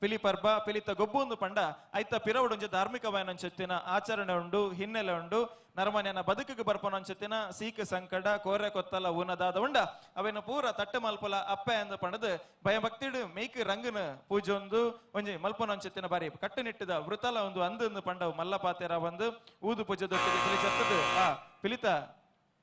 ಪಿಲಿ ಪರ್ಬ ಪಿಲಿತ ಗೊಬ್ಬು ಒಂದು ಪಂಡ ಐತ ಪಿರವುಡು ಒಂಜಿ ಧಾರ್ಮಿಕವಾದ ಅಂಚೆತ್ತಿನ ಆಚರಣೆ ಉಂಡು ಹಿನ್ನೆಲೆ ಉಂಡು ನರಮನೆಯನ್ನ ಬದುಕಿಗೆ ಬರ್ಪನ ಅಂಚೆತ್ತಿನ ಸೀಕ ಸಂಕಟ ಕೋರೆ ಕೊತ್ತಲ ಊನದಾದ ಉಂಡ ಅವೇನು ಪೂರ ತಟ್ಟು ಮಲ್ಪಲ ಅಪ್ಪೆ ಅಂದ ಪಂಡದು ಭಯಭಕ್ತಿಡು ಮೇಕ್ ರಂಗನ ಪೂಜೆ ಒಂದು ಒಂಜಿ ಮಲ್ಪನ ಅಂಚೆತ್ತಿನ ಬಾರಿ ಕಟ್ಟುನಿಟ್ಟದ ವೃತಲ ಒಂದು ಅಂದು ಪಂಡವು ಮಲ್ಲ ಪಾತೆರ ಬಂದು ಊದು ಪೂಜೆ ದೊಟ್ಟಿಗೆ ಪಿಲಿ ಆ ಪಿಲಿತ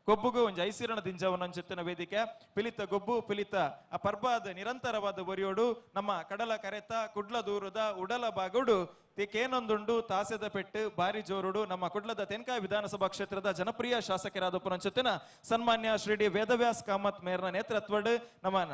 ಗೊಬ್ಬುಗು ಒಂಜಿ ಐಸಿರಣ ದಿಂಜವನ ಅಂಚೆತ್ತಿನ ವೇದಿಕೆ ಪಿಲಿತ ಗೊಬ್ಬು ಪಿಲಿತ ಆ ಪರ್ಬಾದ ನಿರಂತರವಾದ ಒರಿಯೋಡು ನಮ್ಮ ಕಡಲ ಕರೆತ ಕುಡ್ಲ ದೂರದ ಉಡಲ ಬಾಗೋಡು ಕೇನೊಂದುಂಡು ತಾಸೆದ ಪೆಟ್ಟು ಬಾರಿ ಜೋರುಡು ನಮ್ಮ ಕುಡ್ಲದ ತೆನ್ಕಾಯಿ ವಿಧಾನಸಭಾ ಕ್ಷೇತ್ರದ ಜನಪ್ರಿಯ ಶಾಸಕರಾದ ಪುನಂಚೊತ್ತಿನ ಸನ್ಮಾನ್ಯ ಶ್ರೀ ಡಿ ವೇದವ್ಯಾಸ್ ಕಾಮತ್ ಮೇರ್ನ ನೇತೃತ್ವಡ್ ನಮ್ಮ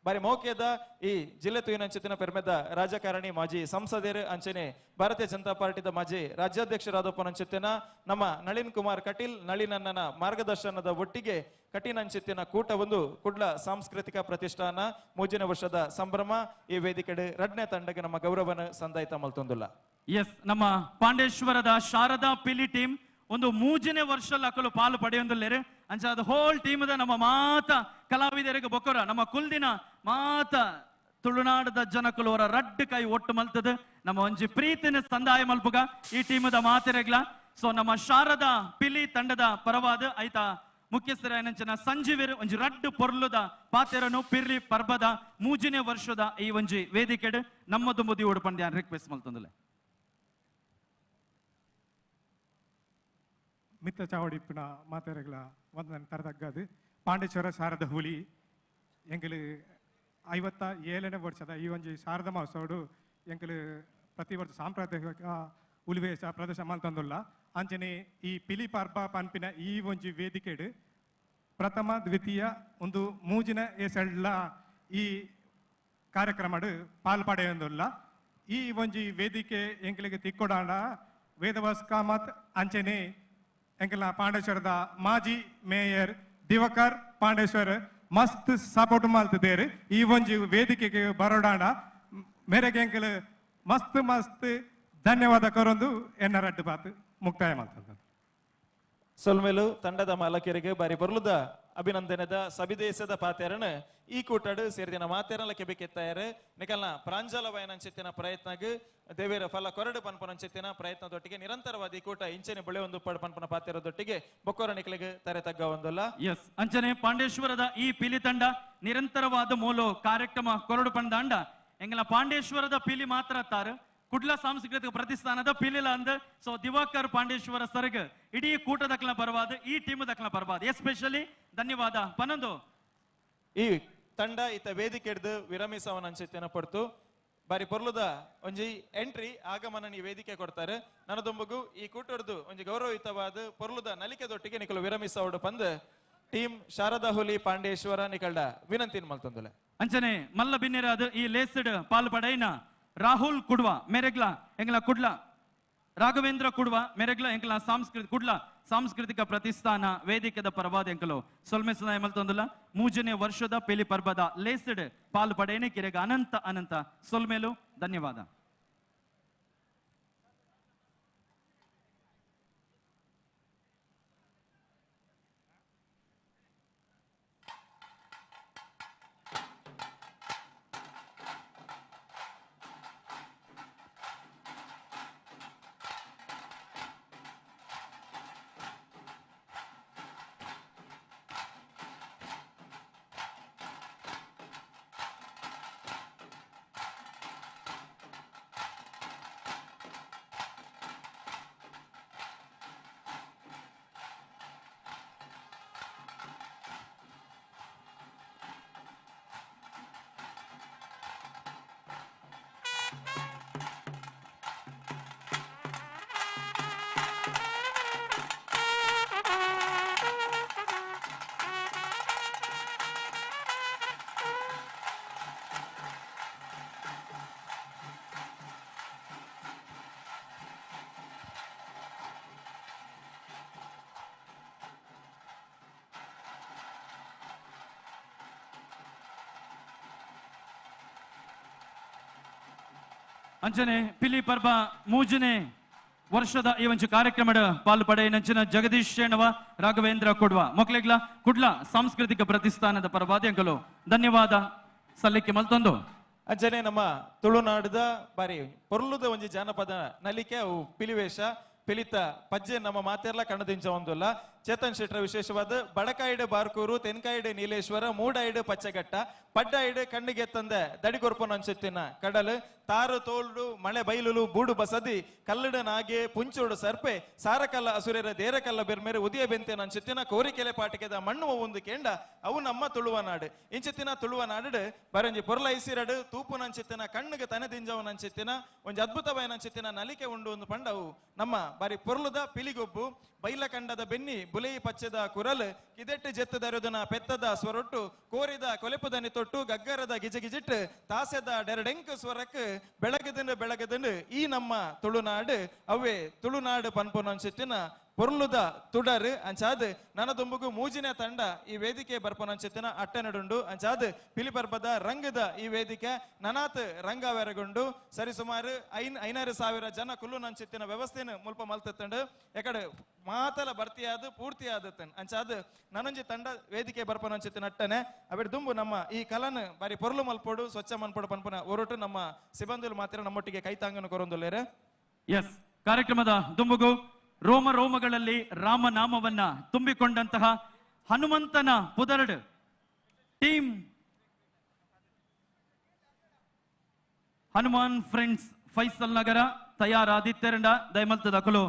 ಬಾರಿ ಮೌಖ್ಯದ ಈ ಜಿಲ್ಲೆ ತುಯಿನಂಚಿತ್ತಿನ ಪೆರ್ಮೆದ ರಾಜಕಾರಣಿ ಮಾಜಿ ಸಂಸದರು ಅಂಚನೆ ಭಾರತೀಯ ಜನತಾ ಪಾರ್ಟಿದ ಮಾಜಿ ರಾಜ್ಯಾಧ್ಯಕ್ಷರಾದ ಪುನಂಚಿತ್ತಿನ ನಮ್ಮ ನಳಿನ್ ಕುಮಾರ್ ಕಟೀಲ್ ನಳಿನನ್ನನ ಮಾರ್ಗದರ್ಶನದ ಒಟ್ಟಿಗೆ ಕಠಿಣಂಚಿತ್ತಿನ ಕೂಟ ಒಂದು ಕುಡ್ಲ ಸಾಂಸ್ಕೃತಿಕ ಪ್ರತಿಷ್ಠಾನ ಮೂಜಿನ ವರ್ಷದ ಸಂಭ್ರಮ ಈ ವೇದಿಕೆಡೆ ರಡ್ನೆ ತಂಡಕ್ಕೆ ನಮ್ಮ ಗೌರವನ ಸಂದಾಯ್ತ ಮಲ್ತೊಂದುಲ್ಲ. ಎಸ್, ನಮ್ಮ ಪಾಂಡೇಶ್ವರದ ಶಾರದಾ ಪಿಲಿ ಟೀಮ್ ಒಂದು ಮೂಜನೇ ವರ್ಷ ಅಕಲು ಪಾಲು ಪಡೆಯೊಂದುಲ್ಲೇರು ಅಂಚ ಅದು ಹೋಲ್ ಟೀಮ್ ನಮ್ಮ ಮಾತ ಕಲಾವಿದರಿಗೆ ಬೊಕ್ಕರ ನಮ್ಮ ಕುಲ್ದಿನ ಮಾತ ತುಳುನಾಡದ ಜನಕುಲು ಅವರ ರಡ್ಡು ಕೈ ಒಟ್ಟು ಮಲ್ತದ ನಮ್ಮ ಒಂಜಿ ಪ್ರೀತಿನ ಸಂದಾಯ ಮಲ್ಪುಗ ಈ ಟೀಮದ ಮಾತಿರಗ್ಲ. ಸೊ ನಮ್ಮ ಶಾರದಾ ಪಿಲಿ ತಂಡದ ಪರವಾದ ಐತಾ ಮುಖ್ಯಸ್ಥರ ಏನಂಚನ ಸಂಜೀವಿರು ಒಂಜಿ ರಡ್ಡು ಪೊರ್ಲುದ ಪಾತೆರನು ಪಿರ್ಲಿ ಪರ್ಬದ ಮೂಜನೇ ವರ್ಷದ ಈ ಒಂಜಿ ವೇದಿಕೆಡ್ ನಮ್ಮದು ಮುದಿ ಉಡುಪಂಡ್ಯಾನ್ ರಿಕ್ವೆಸ್ಟ್ ಮಲ್ತೊಂದುಲೆ. ಮಿತ್ತ ಚಾವಡಿಪ್ಪುನ ಮಾತೆರೆಗಳ ವಂದನೆ ತರದಗ್ಗದು ಪಾಂಡೇಶ್ವರ ಶಾರದ ಹುಲಿ ಎಂಕಲು 57ನೇ ವರ್ಷದ ಈ ಒಂಜಿ ಶಾರದ ಮಹೋತ್ಸವಡು ಎಂಕಲು ಪ್ರತಿ ವರ್ಷ ಸಾಂಪ್ರದಾಯಿಕ ಹುಲಿವೇಷ ಪ್ರದರ್ಶನ ಮಲ್ತೊಂದುಲ್ಲ. ಅಂಚನೆ ಈ ಪಿಲಿ ಪರ್ಬ ಪನ್ಪಿನ ಈ ಒಂಜಿ ವೇದಿಕೆಡು ಪ್ರಥಮ ದ್ವಿತೀಯ ಒಂದು ಮೂಜಿನ ಎಸೆಳ್ಳ ಈ ಕಾರ್ಯಕ್ರಮಡು ಪಾಲ್ ಪಡೆಯೊಂದುಲ್ಲ. ಈ ಒಂಜಿ ವೇದಿಕೆ ಎಂಕಲಿಗೆ ತಿಕ್ಕೊಡಾಂಡ ವೇದವಾಸ್ ಕಾಮತ್ ಅಂಚನೆ ಎಂಕಲ್ನ ಪಾಂಡೇಶ್ವರದ ಮಾಜಿ ಮೇಯರ್ ದಿವಾಕರ್ ಪಾಂಡೇಶ್ವರ್ ಮಸ್ತ್ ಸಪೋರ್ಟ್ ಮಲ್ತಿದ್ದೇರು. ಈ ಒಂಜಿ ವೇದಿಕೆಗೆ ಬರೋಡಾಂಡ ಮೇರೆಗೆ ಎಂಕಲ್ ಮಸ್ತ್ ಮಸ್ತ್ ಧನ್ಯವಾದ ಕೊರೊಂದು ಎನ್ನ ರಡ್ಡು ಬಾತು ಮುಕ್ತಾಯ ಮಾಡ್ತಂತ. ಸೊಲ್ಮೇಲು ತಂಡದ ಮಾಲಕರಿಗೆ ಬಾರಿ ಬರುಲುದ ಅಭಿನಂದನೆದ ಸಬಿದೇಶದ ಪಾತೆರನ ಈ ಕೂಟಡು ಸೇರಿದಿನ ಮಾತೆರನ ಕೆಬಿಕೆತ್ತಾಯರು ನಿಕಲ್ನ ಪ್ರಾಂಜಲವಾಯನಂಚಿತ್ತಿನ ಪ್ರಯತ್ನಗ್ ದೇವೇರ ಫಲ ಕೊರಡು ಪನ್ಪನಂಚಿತ್ತಿನ ಪ್ರಯತ್ನದೊಟ್ಟಿಗೆ ನಿರಂತರವಾದ ಈ ಕೂಟ ಇಂಚನೆ ಬಳೆ ಒಂದು ಪಡ್ ಪನ್ಪನ ಪಾತೆರದೊಟ್ಟಿಗೆ ಬೊಕ್ಕೋರ ನಿಕಲಿಗೆ ತರೆ ತಗ್ಗ ಒಂದಲ್ಲ. ಎಸ್, ಅಂಚನೆ ಪಾಂಡೇಶ್ವರದ ಈ ಪಿಲಿ ತಂಡ ನಿರಂತರವಾದ ಮೂಲ ಕಾರ್ಯಕ್ರಮ ಕೊರಡು ಪಂದಾಂಡ ಎಂಗಲ ಪಾಂಡೇಶ್ವರದ ಪಿಲಿ ಮಾತ್ರ ತಾರು ಕುಡ್ಲ ಸಾಂಸ್ಕೃತಿಕ ಪ್ರತಿಷ್ಠಾನದ ಪಿಲಿಲ ಅಂದ. ಸೊ ದಿವಾಕರ್ ಪಾಂಡೇಶ್ವರ ಸರ್ಗ್ ಇಡೀ ಕೂಟ ದಕ್ಕಲ ಪರವಾದ ಈ ಟೀಮ್ ದಕ್ಕಲ ಪರವಾದ ಎಸ್ಪೆಷಲಿ ಧನ್ಯವಾದ ಪನ್ನೊಂದು. ಈ ತಂಡ ಈತ ವೇದಿಕೆ ಹಿಡಿದು ವಿರಮಿಸವನ ಅನ್ಸಿತ್ತೇನ ಪಡ್ತು ಬಾರಿ ಪೊರ್ಲುದ ಒಂಜಿ ಎಂಟ್ರಿ ಆಗಮನ ಈ ವೇದಿಕೆ ಕೊಡ್ತಾರೆ. ನನದೊಂಬಗು ಈ ಕೂಟರ್ದು ಒಂಜಿ ಗೌರವಯುತವಾದ ಪೊರ್ಲುದ ನಲಿಕೆದೊಟ್ಟಿಗೆ ನಿಕಲು ವಿರಮಿಸವಡು ಪಂದ್ ಟೀಮ್ ಶಾರದಾ ಹುಲಿ ಪಾಂಡೇಶ್ವರ ನಿಕಲ್ಡ ವಿನಂತಿನ ಮಲ್ತೊಂದುಲೆ. ಅಂಚನೆ ಮಲ್ಲ ಬಿನ್ನೆರಾದ ಈ ಲೇಸ್ಡ್ ಪಾಲ್ ಪಡೈನ ರಾಹುಲ್ ಕುಡ್ವ ಮೆರೆಗ್ಲ ಎಂಗ್ಲ ಕುಡ್ಲ ರಾಘವೇಂದ್ರ ಕುಡ್ವ ಮೆರೆಗ್ಲ ಎಂಕ್ಲ ಸಾಂಸ್ಕೃತಿಕ ಕುಡ್ಲ ಸಾಂಸ್ಕೃತಿಕ ಪ್ರತಿಷ್ಠಾನ ವೇದಿಕೆದ ಪರವಾದ ಎಂಕಲು ಸೊಲ್ಮೆ ಸುನಾಯ ಮಲ್ತೊಂದುಲ್ಲ. ಮೂಜನೇ ವರ್ಷದ ಪೆಲಿ ಪರ್ಬದ ಲೇಸ್ಡ್ ಪಾಲ್ ಪಡೇನೆ ಕಿರೆಗ ಅನಂತ ಅನಂತ ಸೊಲ್ಮೇಲು ಧನ್ಯವಾದ. ಅಂಚನೆ ಪಿಲಿ ಪರ್ಬ ಮೂಜನೇ ವರ್ಷದ ಈ ಒಂಜಿ ಕಾರ್ಯಕ್ರಮದ ಪಾಲು ಪಡೆಯಿನಂಚಿನ ಜಗದೀಶ್ ಶೇಣವ, ರಾಘವೇಂದ್ರ ಕೊಡ್ವ ಮೊಕ್ಲೆಗ್ಲ ಕುಡ್ಲ ಸಾಂಸ್ಕೃತಿಕ ಪ್ರತಿಷ್ಠಾನದ ಪರವಾದಿ ಅಂಕಲು ಧನ್ಯವಾದ ಸಲ್ಲಿಕೆ ಮಲ್ತೊಂದು. ಅಂಚನೆ ನಮ್ಮ ತುಳುನಾಡದ ಬಾರಿ ಪೊರ್ಲುದ ಒಂಜಿ ಜಾನಪದ ನಲಿಕೆ ಅವು ಪಿಲಿವೇಶ ಪಿಲಿತ ಪಜ್ಜೆ ನಮ್ಮ ಮಾತೆರ್ಲ ಕಣ್ಣದಿಂಚ ಒಂದುಲ್ಲ. ಚೇತನ್ ಶೆಟ್ಟರ ವಿಶೇಷವಾದ ಬಡಕಾಯಿಡು ಬಾರ್ಕೂರು, ತೆನ್ಕಾಯಿಡು ನೀಲೇಶ್ವರ, ಮೂಡಾಯಿಡು ಪಚ್ಚೆಘಟ್ಟ, ಪಡ್ಡಾಯಿಡು ಕಣ್ಣಿಗೆತ್ತಂದೆ ದಡಿಗೊರ್ಪನ ಅನ್ಸುತ್ತಿನ ಕಡಲು, ತಾರು ತೋಲ್ಡು ಮಳೆ ಬೈಲುಲು ಬೂಡು ಬಸದಿ, ಕಲ್ಲಡ ನಾಗೆ ಪುಂಚೋಡು ಸರ್ಪೆ, ಸಾರಕಲ್ಲ ಅಸುರರ ದೇರಕಲ್ಲ ಬೆರ್ಮೇರೆ ಉದಿಯ ಬೆಂತೆನ ಅನ್ಸುತ್ತಿನ ಕೋರಿಕೆಲೆ ಪಾಟಿಕೆದ ಮಣ್ಣು ಒಂದು ಕೇಂಡ ಅವು ನಮ್ಮ ತುಳುವ ನಾಡು. ಇಂಚಿತ್ತಿನ ತುಳುವ ನಾಡು ಬರಂಜಿ ಪೊರ್ಲ ಐಸಿರಡು ತೂಪುನ ಅಂಚಿತ್ತಿನ ಕಣ್ಣಿಗೆ ತನೆದಿಂಜವನ ಅಂಚಿತ್ತಿನ ಒಂಜಿ ಅದ್ಭುತವಾದ ಅಂಚಿತ್ತಿನ ನಲಿಕೆ ಉಂಡು ಒಂದು ಪಂಡವು ನಮ್ಮ ಬಾರಿ ಪೊರ್ಲುದ ಪಿಲಿಗೊಬ್ಬು. ಬೈಲಕಂಡದ ಬೆನ್ನಿ ಬುಲೆಯಿ ಪಚ್ಚದ ಕುರಲ್, ಕಿದೆಟ್ಟು ಜೆತ್ತದರುದನ ಪೆತ್ತದ ಸ್ವರೊಟ್ಟು, ಕೋರಿದ ಕೊಲೆಪುದನಿ ತೊಟ್ಟು, ಗಗ್ಗರದ ಗಿಜಗಿಜಿಟ್ಟು, ತಾಸೆದ ಡೆರಡೆಂಕು ಸ್ವರಕ್ ಬೆಳಗದನು ಬೆಳಗದನು ಈ ನಮ್ಮ ತುಳುನಾಡು ಅವೇ ತುಳುನಾಡು ಪನ್ಪುನಂಚಿತ್ತಿನ ಪೊರ್ಲುದ ತುಡರು. ಅಂಚಾದ್ ನನ್ನ ದುಂಬುಗು ಮೂಜಿನ ತಂಡ ಈ ವೇದಿಕೆ ಬರ್ಪನಂಚಿತ್ತಿನ ಅಟ್ಟೆನಡುಂಡು. ಅಂಚಾದ್ ಪಿಲಿಪರ್ಬದ ರಂಗದ ಈ ವೇದಿಕೆ ನನಾತ್ ರಂಗವೆರಗುಂಡು. ಸರಿಸುಮಾರು 5,000 ಜನ ಕುಲ್ಲು ನಂಚಿತ್ತಿನ ವ್ಯವಸ್ಥೆನ ಮುಲ್ಪ ಮಲ್ತತ್ತಂಡು. ಎಕಡೆ ಮಾತಲ ಭರ್ತಿಯಾದ ಪೂರ್ತಿಯಾದತ್ತನ್. ಅಂಚಾದ್ ನನೊಂಜಿ ತಂಡ ವೇದಿಕೆ ಬರ್ಪನಂಚಿತ್ತಿನ ಅಟ್ಟನೆ ಅವೆಡ್ ದುಂಬು ನಮ್ಮ ಈ ಕಲನ್ ಬಾರಿ ಪೊರ್ಲು ಮಲ್ಪೋಡು ಸ್ವಚ್ಛ ಮನ್ಪೋಡು ಪನ್ಪುನ ಒರಟು ನಮ್ಮ ಸಿಬ್ಬಂದಿಲು ಮಾತ್ರ ನಮ್ಮೊಟ್ಟಿಗೆ ಕೈತಾಂಗನು ಕೊರೊಂದುಲ್ಲೇರೆ. ಎಸ್, ಕಾರ್ಯಕ್ರಮದ ದುಂಬುಗು ರೋಮ ರೋಮಗಳಲ್ಲಿ ರಾಮನಾಮವನ್ನ ತುಂಬಿಕೊಂಡಂತಹ ಹನುಮಂತನ ಪುದರಡು ಟೀಮ್ ಹನುಮಾನ್ ಫ್ರೆಂಡ್ಸ್ ಫೈಸಲ್ ನಗರ ತಯಾರಾದಿತ್ತೆರಂಡ ದಯಮಲ್ತದ ಅಕಲು.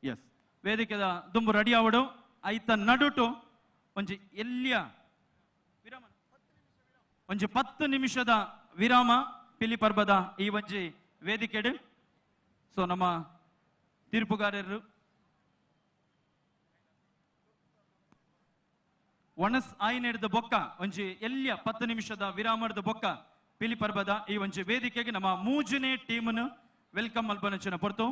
ಎಸ್, ವೇದಿಕೆದ ದುಂಬು ರೆಡಿ ಆವಡು. ಐತ ನಡುಟು ಒಂಜಿ ಎಲ್ಲಿಯ ವಿರಾಮ, ಒಂಜಿ 10 ನಿಮಿಷದ ವಿರಾಮ ಪಿಲಿ ಪರ್ಬದ ಈ ಒಂಜಿ ವೇದಿಕೆಡು. ಸೊ ನಮ್ಮ ತೀರ್ಪುಗಾರರು ಒಣಸ್ ಆಯ್ನೆಡ್ದ ಬೊಕ್ಕ ಒಂಜಿ ಎಲ್ಲಿಯ 10 ನಿಮಿಷದ ವಿರಾಮದ ಬೊಕ್ಕ ಪಿಲಿ ಪರ್ಬದ ಈ ಒಂಜಿ ವೇದಿಕೆಗೆ ನಮ್ಮ ಮೂಜನೇ ಟೀಮ್ನು welcome ಮಲ್ಪನಂಚಿನ ಪೊರ್ತು.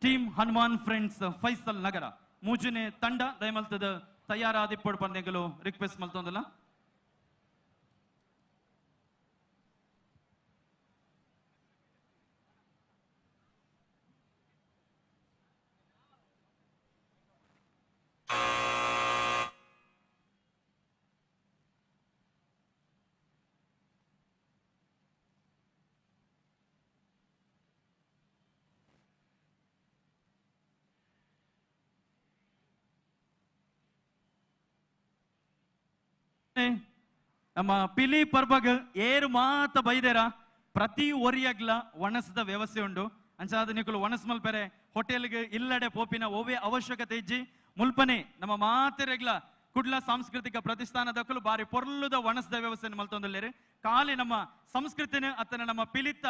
ಟೀಮ್ ಹನುಮಾನ್ ಫ್ರೆಂಡ್ಸ್ ಫೈಸಲ್ ನಗರ ಮೂಜನೇ ತಂಡ ದಯಮಲ್ತದ ತಯಾರಾದಿಪ್ಪಡು ಪಂದೆಗಳು ರಿಕ್ವೆಸ್ಟ್ ಮಲ್ತೊಂದಲ್ಲ. ನಮ್ಮ ಪಿಲಿ ಪರ್ಬಗ್ ಏರು ಮಾತ ಬೈದೇರ ಪ್ರತಿ ಒರಿಯಗ್ಲ ಒಣಸದ ವ್ಯವಸ್ಥೆ ಉಂಡು. ಅಂಚಾದ ನಿಕುಲು ಒಣಸ್ ಮಲ್ಪೆರೆ ಹೋಟೆಲ್ಗೆ ಇಲ್ಲಡೆ ಪೋಪಿನ ಓವೇ ಅವಶ್ಯಕತೆ ಇಜ್ಜಿ. ಮುಲ್ಪನೆ ನಮ್ಮ ಮಾತೆರೆಗ್ಲ ಕುಡ್ಲ ಸಾಂಸ್ಕೃತಿಕ ಪ್ರತಿಷ್ಠಾನದಕ್ಕಲು ಬಾರಿ ಪೊರ್ಲುದ ಒಣಸದ ವ್ಯವಸ್ಥೆ ಮಲ್ತೊಂದುಲ್ಲೇರು. ಖಾಲಿ ನಮ್ಮ ಸಂಸ್ಕೃತಿನ ಅತ್ತನ ನಮ್ಮ ಪಿಲಿತ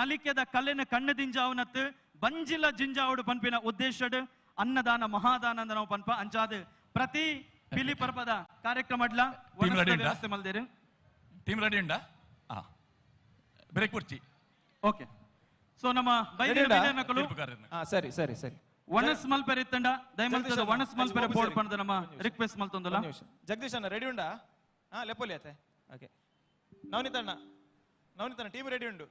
ನಲಿಕೆದ ಕಲೆನ ಕಣ್ಣು ದಿಂಜಾವನತ್ತು ಬಂಜಿಲ ಜಿಂಜಾವಡು ಪನ್ಪಿನ ಉದ್ದೇಶಡ್ ಅನ್ನದಾನ ಮಹಾದಾನ ಅಂತ ನಾವು ಪನ್ಪ. ಅಂಚಾದ ಪ್ರತಿ ಪಿಲಿ ಪರ್ಬದ ಕಾರ್ಯಕ್ರಮ ವ್ಯವಸ್ಥೆ ಮಲ್ದೇರು. ಟೀಮ್ ರೆಡಿ ಉಂಡಾ? ಬ್ರೇಕ್ ಕೊಡ್ಚಿ. ಓಕೆ, ಸೊ ನಮ್ಮ ಸರಿ ಸರಿ ಸರಿ ಒಣಸ್ ಮಲ್ಪೆರೆ ಇತ್ತಂಡ ದಯಮಲ್ತದ ಒಣಸ್ ಮಲ್ಪೆರೆ ಬೋರ್ಡ್ ಪಂಡದ ನಮ್ಮ ರಿಕ್ವೆಸ್ಟ್ ಮಲ್ತೊಂದಲ್ಲ. ಜಗದೀಶ್ ಅಣ್ಣ ರೆಡಿ ಉಂಡಾ? ಹಾ ಲೆಪೋಲಿ ಆತೆ. ಓಕೆ, ನವನಿತಣ್ಣ ನವನಿತಣ್ಣ ಟೀಮ್ ರೆಡಿ ಉಂಡು.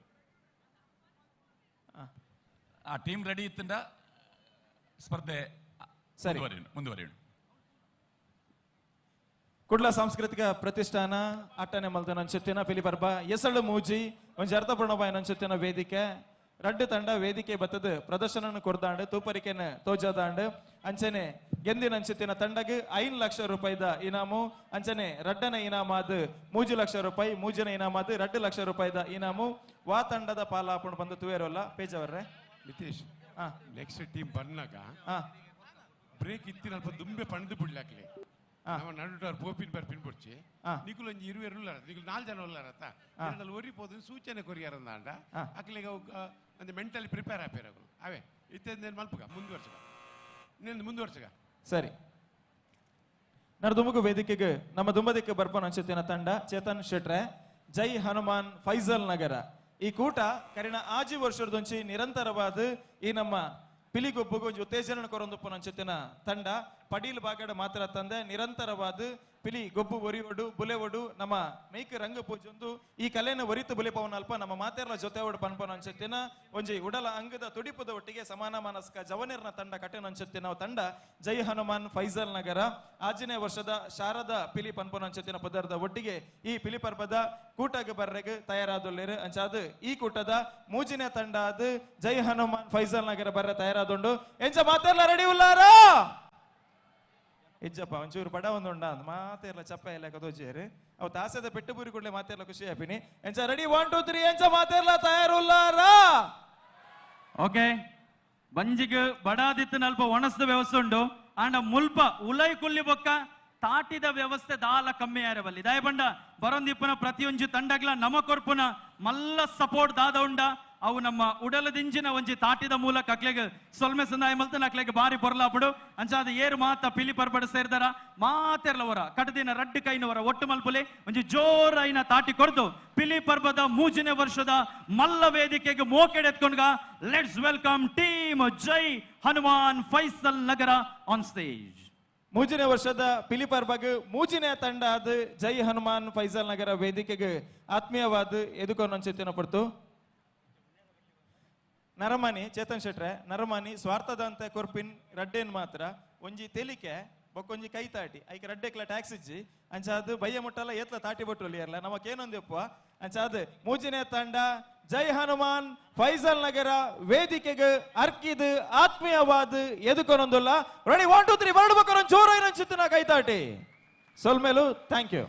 ಆ ಟೀಮ್ ರೆಡಿ ಇತ್ತಂಡ ಸ್ಪರ್ಧೆ ಸರಿ ಮುಂದುವರಿಯೋಣ. ಕುಡ್ಲ ಸಾಂಸ್ಕೃತಿಕ ಪ್ರತಿಷ್ಠಾನ ಅಟ್ಟನೆ ಮಲ್ತನ ಅಂಚುತ್ತಿನ ಪಿಲಿಪರ್ಬ ಎಸಳು ಮೂಜಿ ಒಂಜಿ ಅರ್ಥಪೂರ್ಣವಾಯಿನ ಅಂಚುತ್ತಿನ ವೇದಿಕೆ. ರಡ್ಡು ತಂಡ ವೇದಿಕೆ ಬತ್ತದು ಪ್ರದರ್ಶನ ಕೊರ್ದಾಂಡು ತೂಪರಿಕೆನ ತೋಜದಾಂಡು. ಅಂಚನೆ ಗೆಂದಿನ ಅಂಚುತ್ತಿನ ತಂಡಗ್ 5 ಲಕ್ಷ ರೂಪಾಯಿದ ಇನಾಮು, ಅಂಚನೆ ರಡ್ಡನ ಇನಾಮಾದ 3 ಲಕ್ಷ ರೂಪಾಯಿ, ಮೂಜಿನ ಇನಾಮಾದ 2 ಲಕ್ಷ ರೂಪಾಯಿದ ಇನಾಮು ವಾ ತಂಡದ ಪಾಲಾಪುಣ್ ಬಂದು ತುವೇರೋಲ್ಲ ಪೇಜವರ್ರೆ. ನಿತೀಶ್, ನೆಕ್ಸ್ಟ್ ಟೀಮ್ ಬಂದಾಗ ಬ್ರೇಕ್ ಇತ್ತಿನ ಅಲ್ಪ ದುಂಬೆ ಪಣದು ಬಿಡ್ಲಾಕ್ಲಿ. ನಮ್ಮ ನಡುಟಾರ್ ಪೋಪಿನ್ ಬರ್ಪಿನ್ ಪೊಡ್ಚಿ ನಿಕುಲು ಒಂಜಿ ಇರುವೆರು ಉಲ್ಲಾರ, ನಿಕುಲು 4 ಜನ ಉಲ್ಲಾರತ್ತ ಒರಿ ಪೋದು ಸೂಚನೆ ಕೊರಿಯಾರಂದಾಂಡ ಅಕ್ಲೆಗ್ ಅವು ಒಂದು ಮೆಂಟಲಿ ಪ್ರಿಪೇರ್ ಆಪೇರು ಅಕುಲು. ಅವೇ ಇತ್ತೇನು ಮಲ್ಪುಗ ಮುಂದುವರ್ಸಗ ಇನ್ನೊಂದು ಮುಂದುವರ್ಸಗ. ಸರಿ, ನರದುಮುಗು ವೇದಿಕೆಗೆ ನಮ್ಮ ದುಂಬದಿಕ್ಕೆ ಬರ್ಪನ ಅಂಚುತ್ತಿನ ತಂಡ ಚೇತನ್ ಶೆಟ್ರೆ, ಜೈ ಹನುಮಾನ್ ಫೈಸಲ್ ನಗರ. ಈ ಕೂಟ ಕರಿನ 5 ವರ್ಷದೊಂಚಿ ನಿರಂತರವಾದ ಈ ನಮ್ಮ ಪಿಲಿಗೊಬ್ಬಗೂ ಒಂಜಿ ಉತ್ತೇಜನ ಕೊರೊಂದುಪ್ಪುನ ಅಂಚುತ್ತಿನ ತಂಡ. ಪಡೀಲ್ ಬಾಗಡ ಮಾತ್ರ ತಂದೆ ನಿರಂತರವಾದ ಪಿಲಿ ಗೊಬ್ಬು ಒರಿಯೋಡು ಬುಲೆವಡು ನಮ್ಮ ಮೇಕ್ ರಂಗ ಪೂಜೊಂದು ಈ ಕಲೆನ ಒರಿತು ಬುಲೆಪವನ ಅಲ್ಪ ನಮ್ಮ ಮಾತೆರ್ಲ ಜೊತೆ ಒಡು ಪನ್ಪನ ಅನ್ಸತ್ತಿನ ಒಂಜಿ ಉಡಲ ಅಂಗದ ತುಡಿಪದ ಒಟ್ಟಿಗೆ ಸಮಾನ ಮಾನಸ್ಕ ಜವನಿರ್ನ ತಂಡ ಕಟೆನ ಅನ್ಸತ್ತಿ ನಾವು ತಂಡ ಜೈ ಹನುಮಾನ್ ಫೈಜಲ್ ನಗರ ಆಜನೇ ವರ್ಷದ ಶಾರದಾ ಪಿಲಿ ಪನ್ಪನ ಅನ್ಸತ್ತಿನ ಪದರದ ಒಟ್ಟಿಗೆ ಈ ಪಿಲಿ ಪರ್ಬದ ಕೂಟಗ್ ಬರ್ರೆಗ್ ತಯಾರಾದೊಲ್ಲೇರು ಅಂಚಾದ ಈ ಕೂಟದ ಮೂಜಿನೇ ತಂಡ ಅದು ಜೈ ಹನುಮಾನ್ ಫೈಜಲ್ ನಗರ ಬರ್ರೆ ತಯಾರಾದುಂಡು ಎಂಚ ಮಾತೆರ್ಲ ರೆಡಿ ಉಲ್ಲಾರಾ ಇಜ್ಜಪ್ಪ ಒಂಚೂರು ಬಡ ಒಂದು ಉಂಡ ಮಾತೆರ್ಲ ಚಪ್ಪ ಎಲ್ಲ ಕದೋಜಿಯರು ಅವು ತಾಸದ ಪೆಟ್ಟು ಬೂರಿ ಕೂಡಲೇ ಮಾತೆರ್ಲ ಖುಷಿ ಆಪಿನಿ ಎಂಚ ರೆಡಿ 1 2 3 ಎಂಚ ಮಾತೆರ್ಲ ತಯಾರುಲ್ಲಾರಾ. ಓಕೆ ಬಂಜಿಗ್ ಬಡಾದಿತ್ತು ನಲ್ಪ ಒಣಸ್ದ ವ್ಯವಸ್ಥೆ ಉಂಡು ಆಂಡ ಮುಲ್ಪ ಉಲೈ ಕುಲ್ಲಿ ಬೊಕ್ಕ ತಾಟಿದ ವ್ಯವಸ್ಥೆ ದಾಲ ಕಮ್ಮಿ ಆರಬಲ್ಲಿ ದಾಯ ಬಂಡ ಬರೊಂದಿಪ್ಪನ ಪ್ರತಿಯೊಂಜಿ ತಂಡಗ್ಲ ನಮ ಕೊರ್ಪುನ ಮಲ್ಲ ಸಪೋರ್ಟ್ ದಾದ ಉಂಡ ಅವು ನಮ್ಮ ಉಡಲದಿಂಜಿನ ಒಂಜಿ ತಾಟಿದ ಮೂಲಕ ಅಕ್ಲೆಗ್ ಸೊಲ್ಮೆ ಸಂದಾಯ ಮಲ್ತನ ಅಕ್ಲೆಗ್ ಬಾರಿ ಪೊರ್ಲಾಪುಡು ಅಂಚಾದ ಏರು ಮಾತ ಪಿಲಿ ಪರ್ಬಡ ಸೇರ್ದಾರ ಮಾತೆರ್ಲವರ ಕಟದಿನ ರಡ್ಡು ಕೈನವರ ಒಟ್ಟು ಮಲ್ಪುಲೆ ಒಂಜಿ ಜೋರಾಯಿನ ತಾಟಿ ಕೊರ್ದು ಪಿಲಿ ಪರ್ಬದ ಮೂಜನೇ ವರ್ಷದ ಮಲ್ಲ ವೇದಿಕೆಗೆ ಮೋಕೆಡೆತ್ಕೊಂಡ್ಗ let's welcome team Jai Hanuman Faisal Nagar on stage. ಮೂಜನೇ ವರ್ಷದ ಪಿಲಿ ಪರ್ಬಗ್ ಮೂಜಿನೇ ತಂಡ ಅದು ಜೈ ಹನುಮಾನ್ ಫೈಸಲ್ ನಗರ ವೇದಿಕೆಗೆ ಆತ್ಮೀಯವಾದ ಎದುಕೊಂಡು ಪಡ್ತು ನರಮಾನಿ ಚೇತನ್ ಶೆಟ್ರೆ ನರಮಾನಿ ಸ್ವಾರ್ಥದಂತೆ ಕೊರ್ಪಿನ್ ರಡ್ಡೇನ್ ಮಾತ್ರ ಒಂಜಿ ತೆಲಿಕೆ ಬೊಕ್ಕೊಂಜಿ ಕೈ ತಾಟಿ ಐಕ್ ರಡ್ಡೆಕ್ಲ ಟ್ಯಾಕ್ಸ್ ಇಜ್ಜಿ ಅಂಚಾದ ಬಯ್ಯ ಮುಟ್ಟಲ್ಲ ಏತ್ಲ ತಾಟಿ ಬೊಟ್ಟುಲಿ ಇರ್ಲ ನಮಕೇನೊಂದಿಪ್ಪ ಅಂಚಾದ ಮೂಜಿನೇ ತಂಡ ಜೈ ಹನುಮಾನ್ ಫೈಸಲ್ ನಗರ ವೇದಿಕೆಗೆ ಅರ್ಕಿದ್ ಆತ್ಮೀಯವಾದ ಎದುಕೊನೊಂದುಲ್ಲ ರೆಡಿ 1 2 3 ಬರಡು ಬೊಕ್ಕ ಜೋರ ಚಿತ್ತಿನ ಕೈ ತಾಟಿ ಸೊಲ್ಮೇಲು thank you.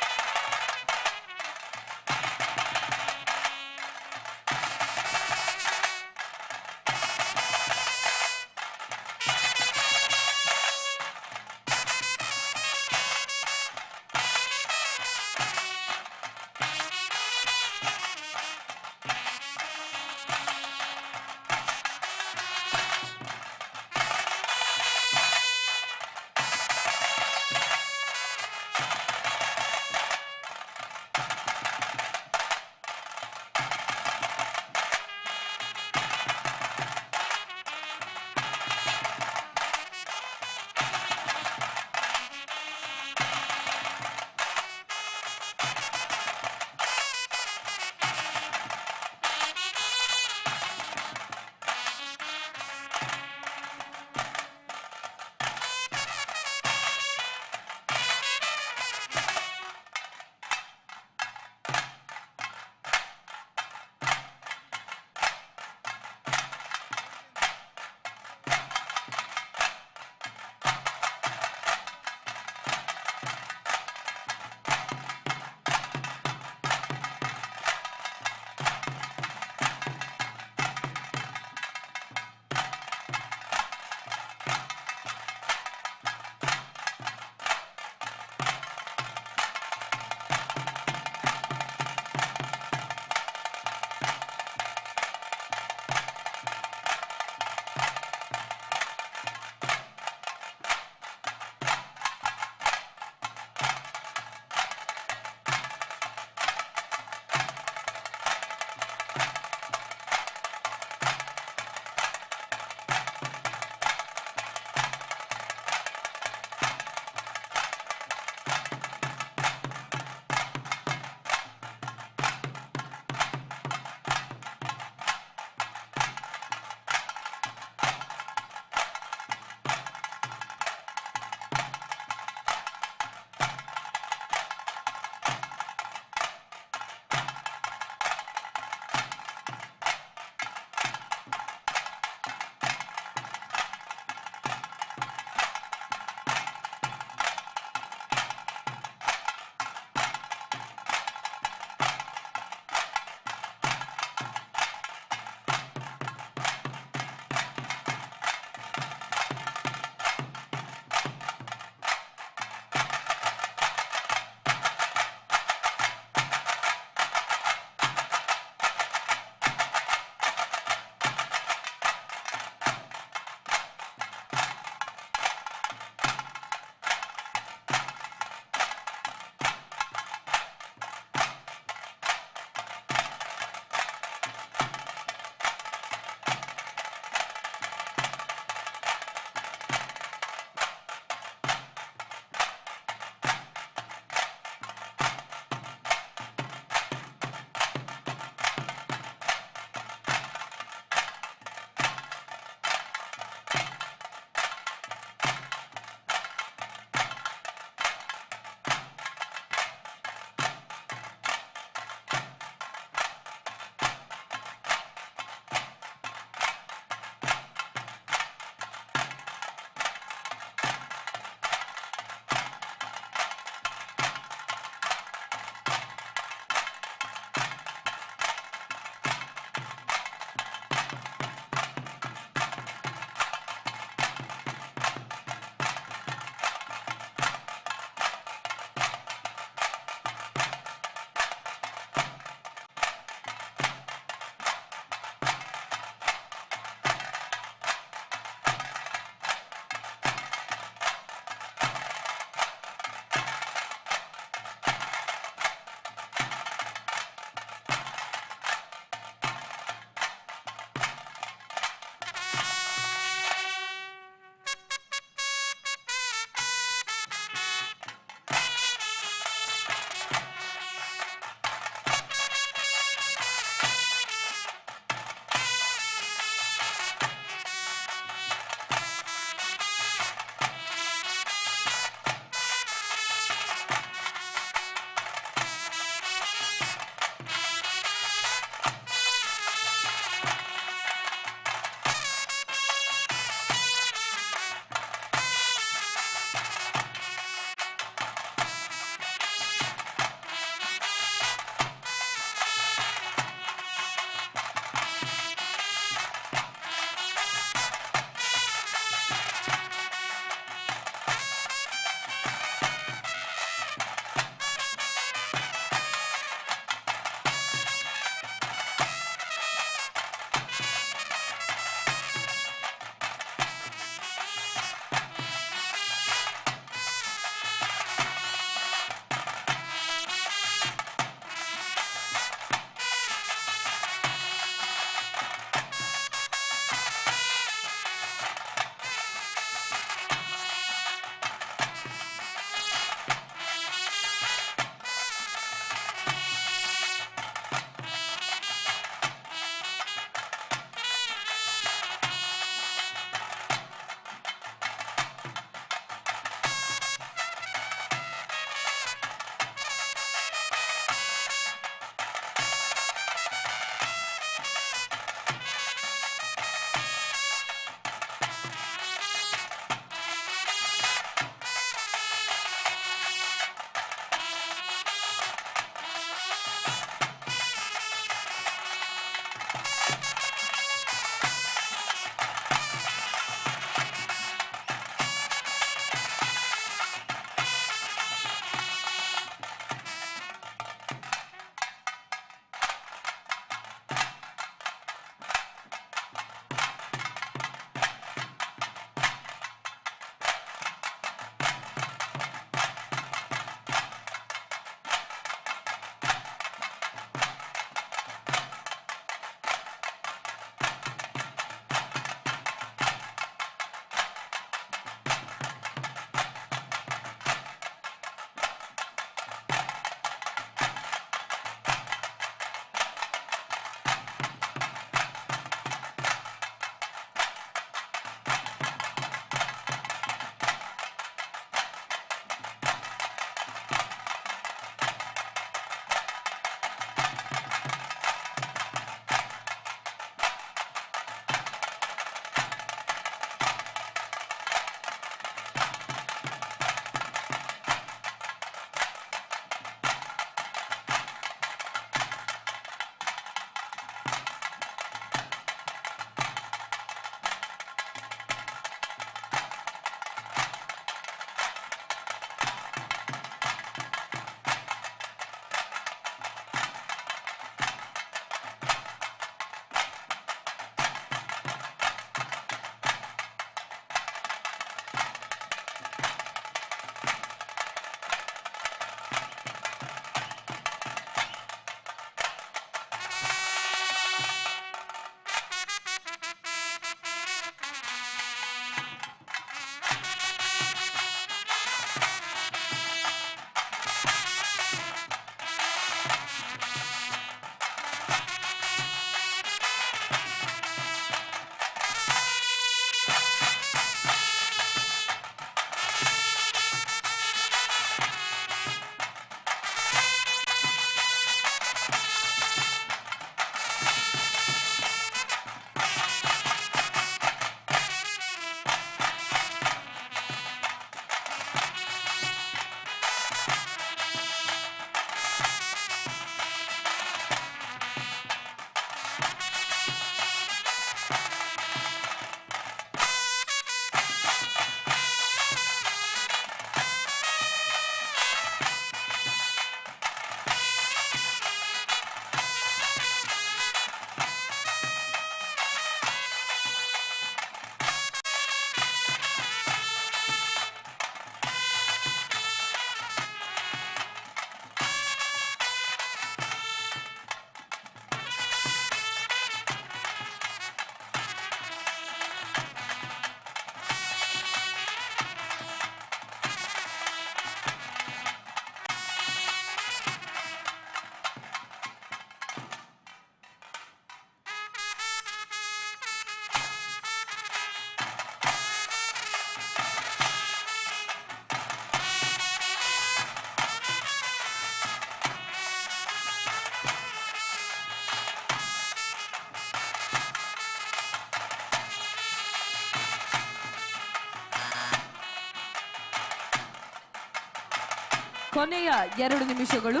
ಕೊನೆಯ 2 ನಿಮಿಷಗಳು.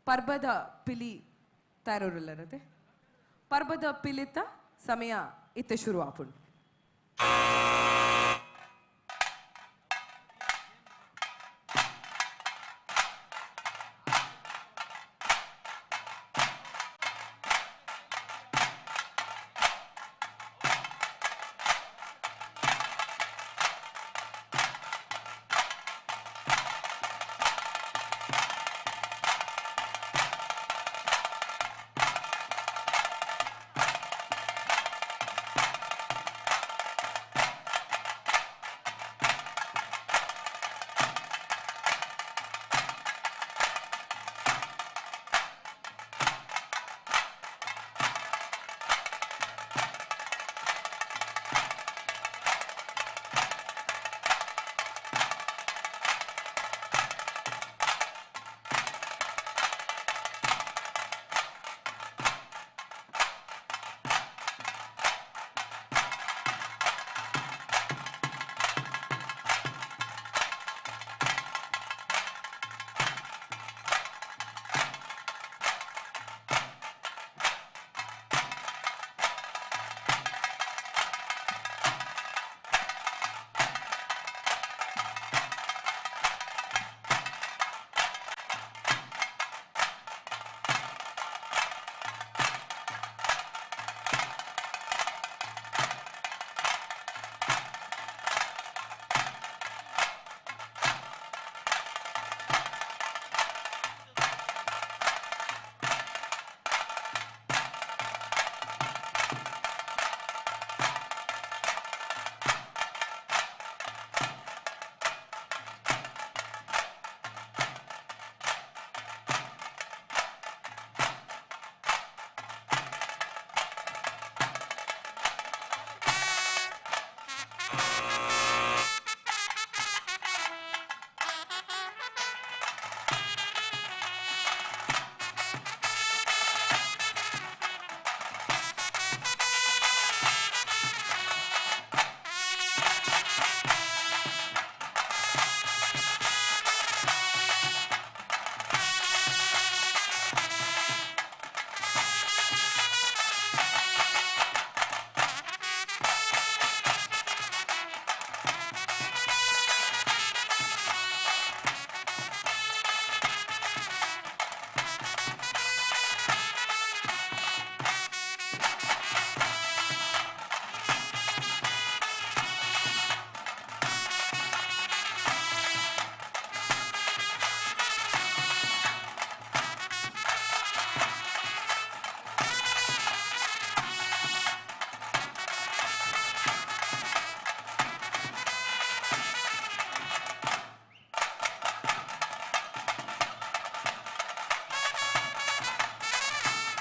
ಪರ್ಬದ ಪಿಲಿ ತಯಾರಿಲ್ಲರತೆ ಪರ್ಬದ ಪಿಲಿತ ಸಮಯ ಇತ್ತೆ ಶುರು ಆಪುಂಡು.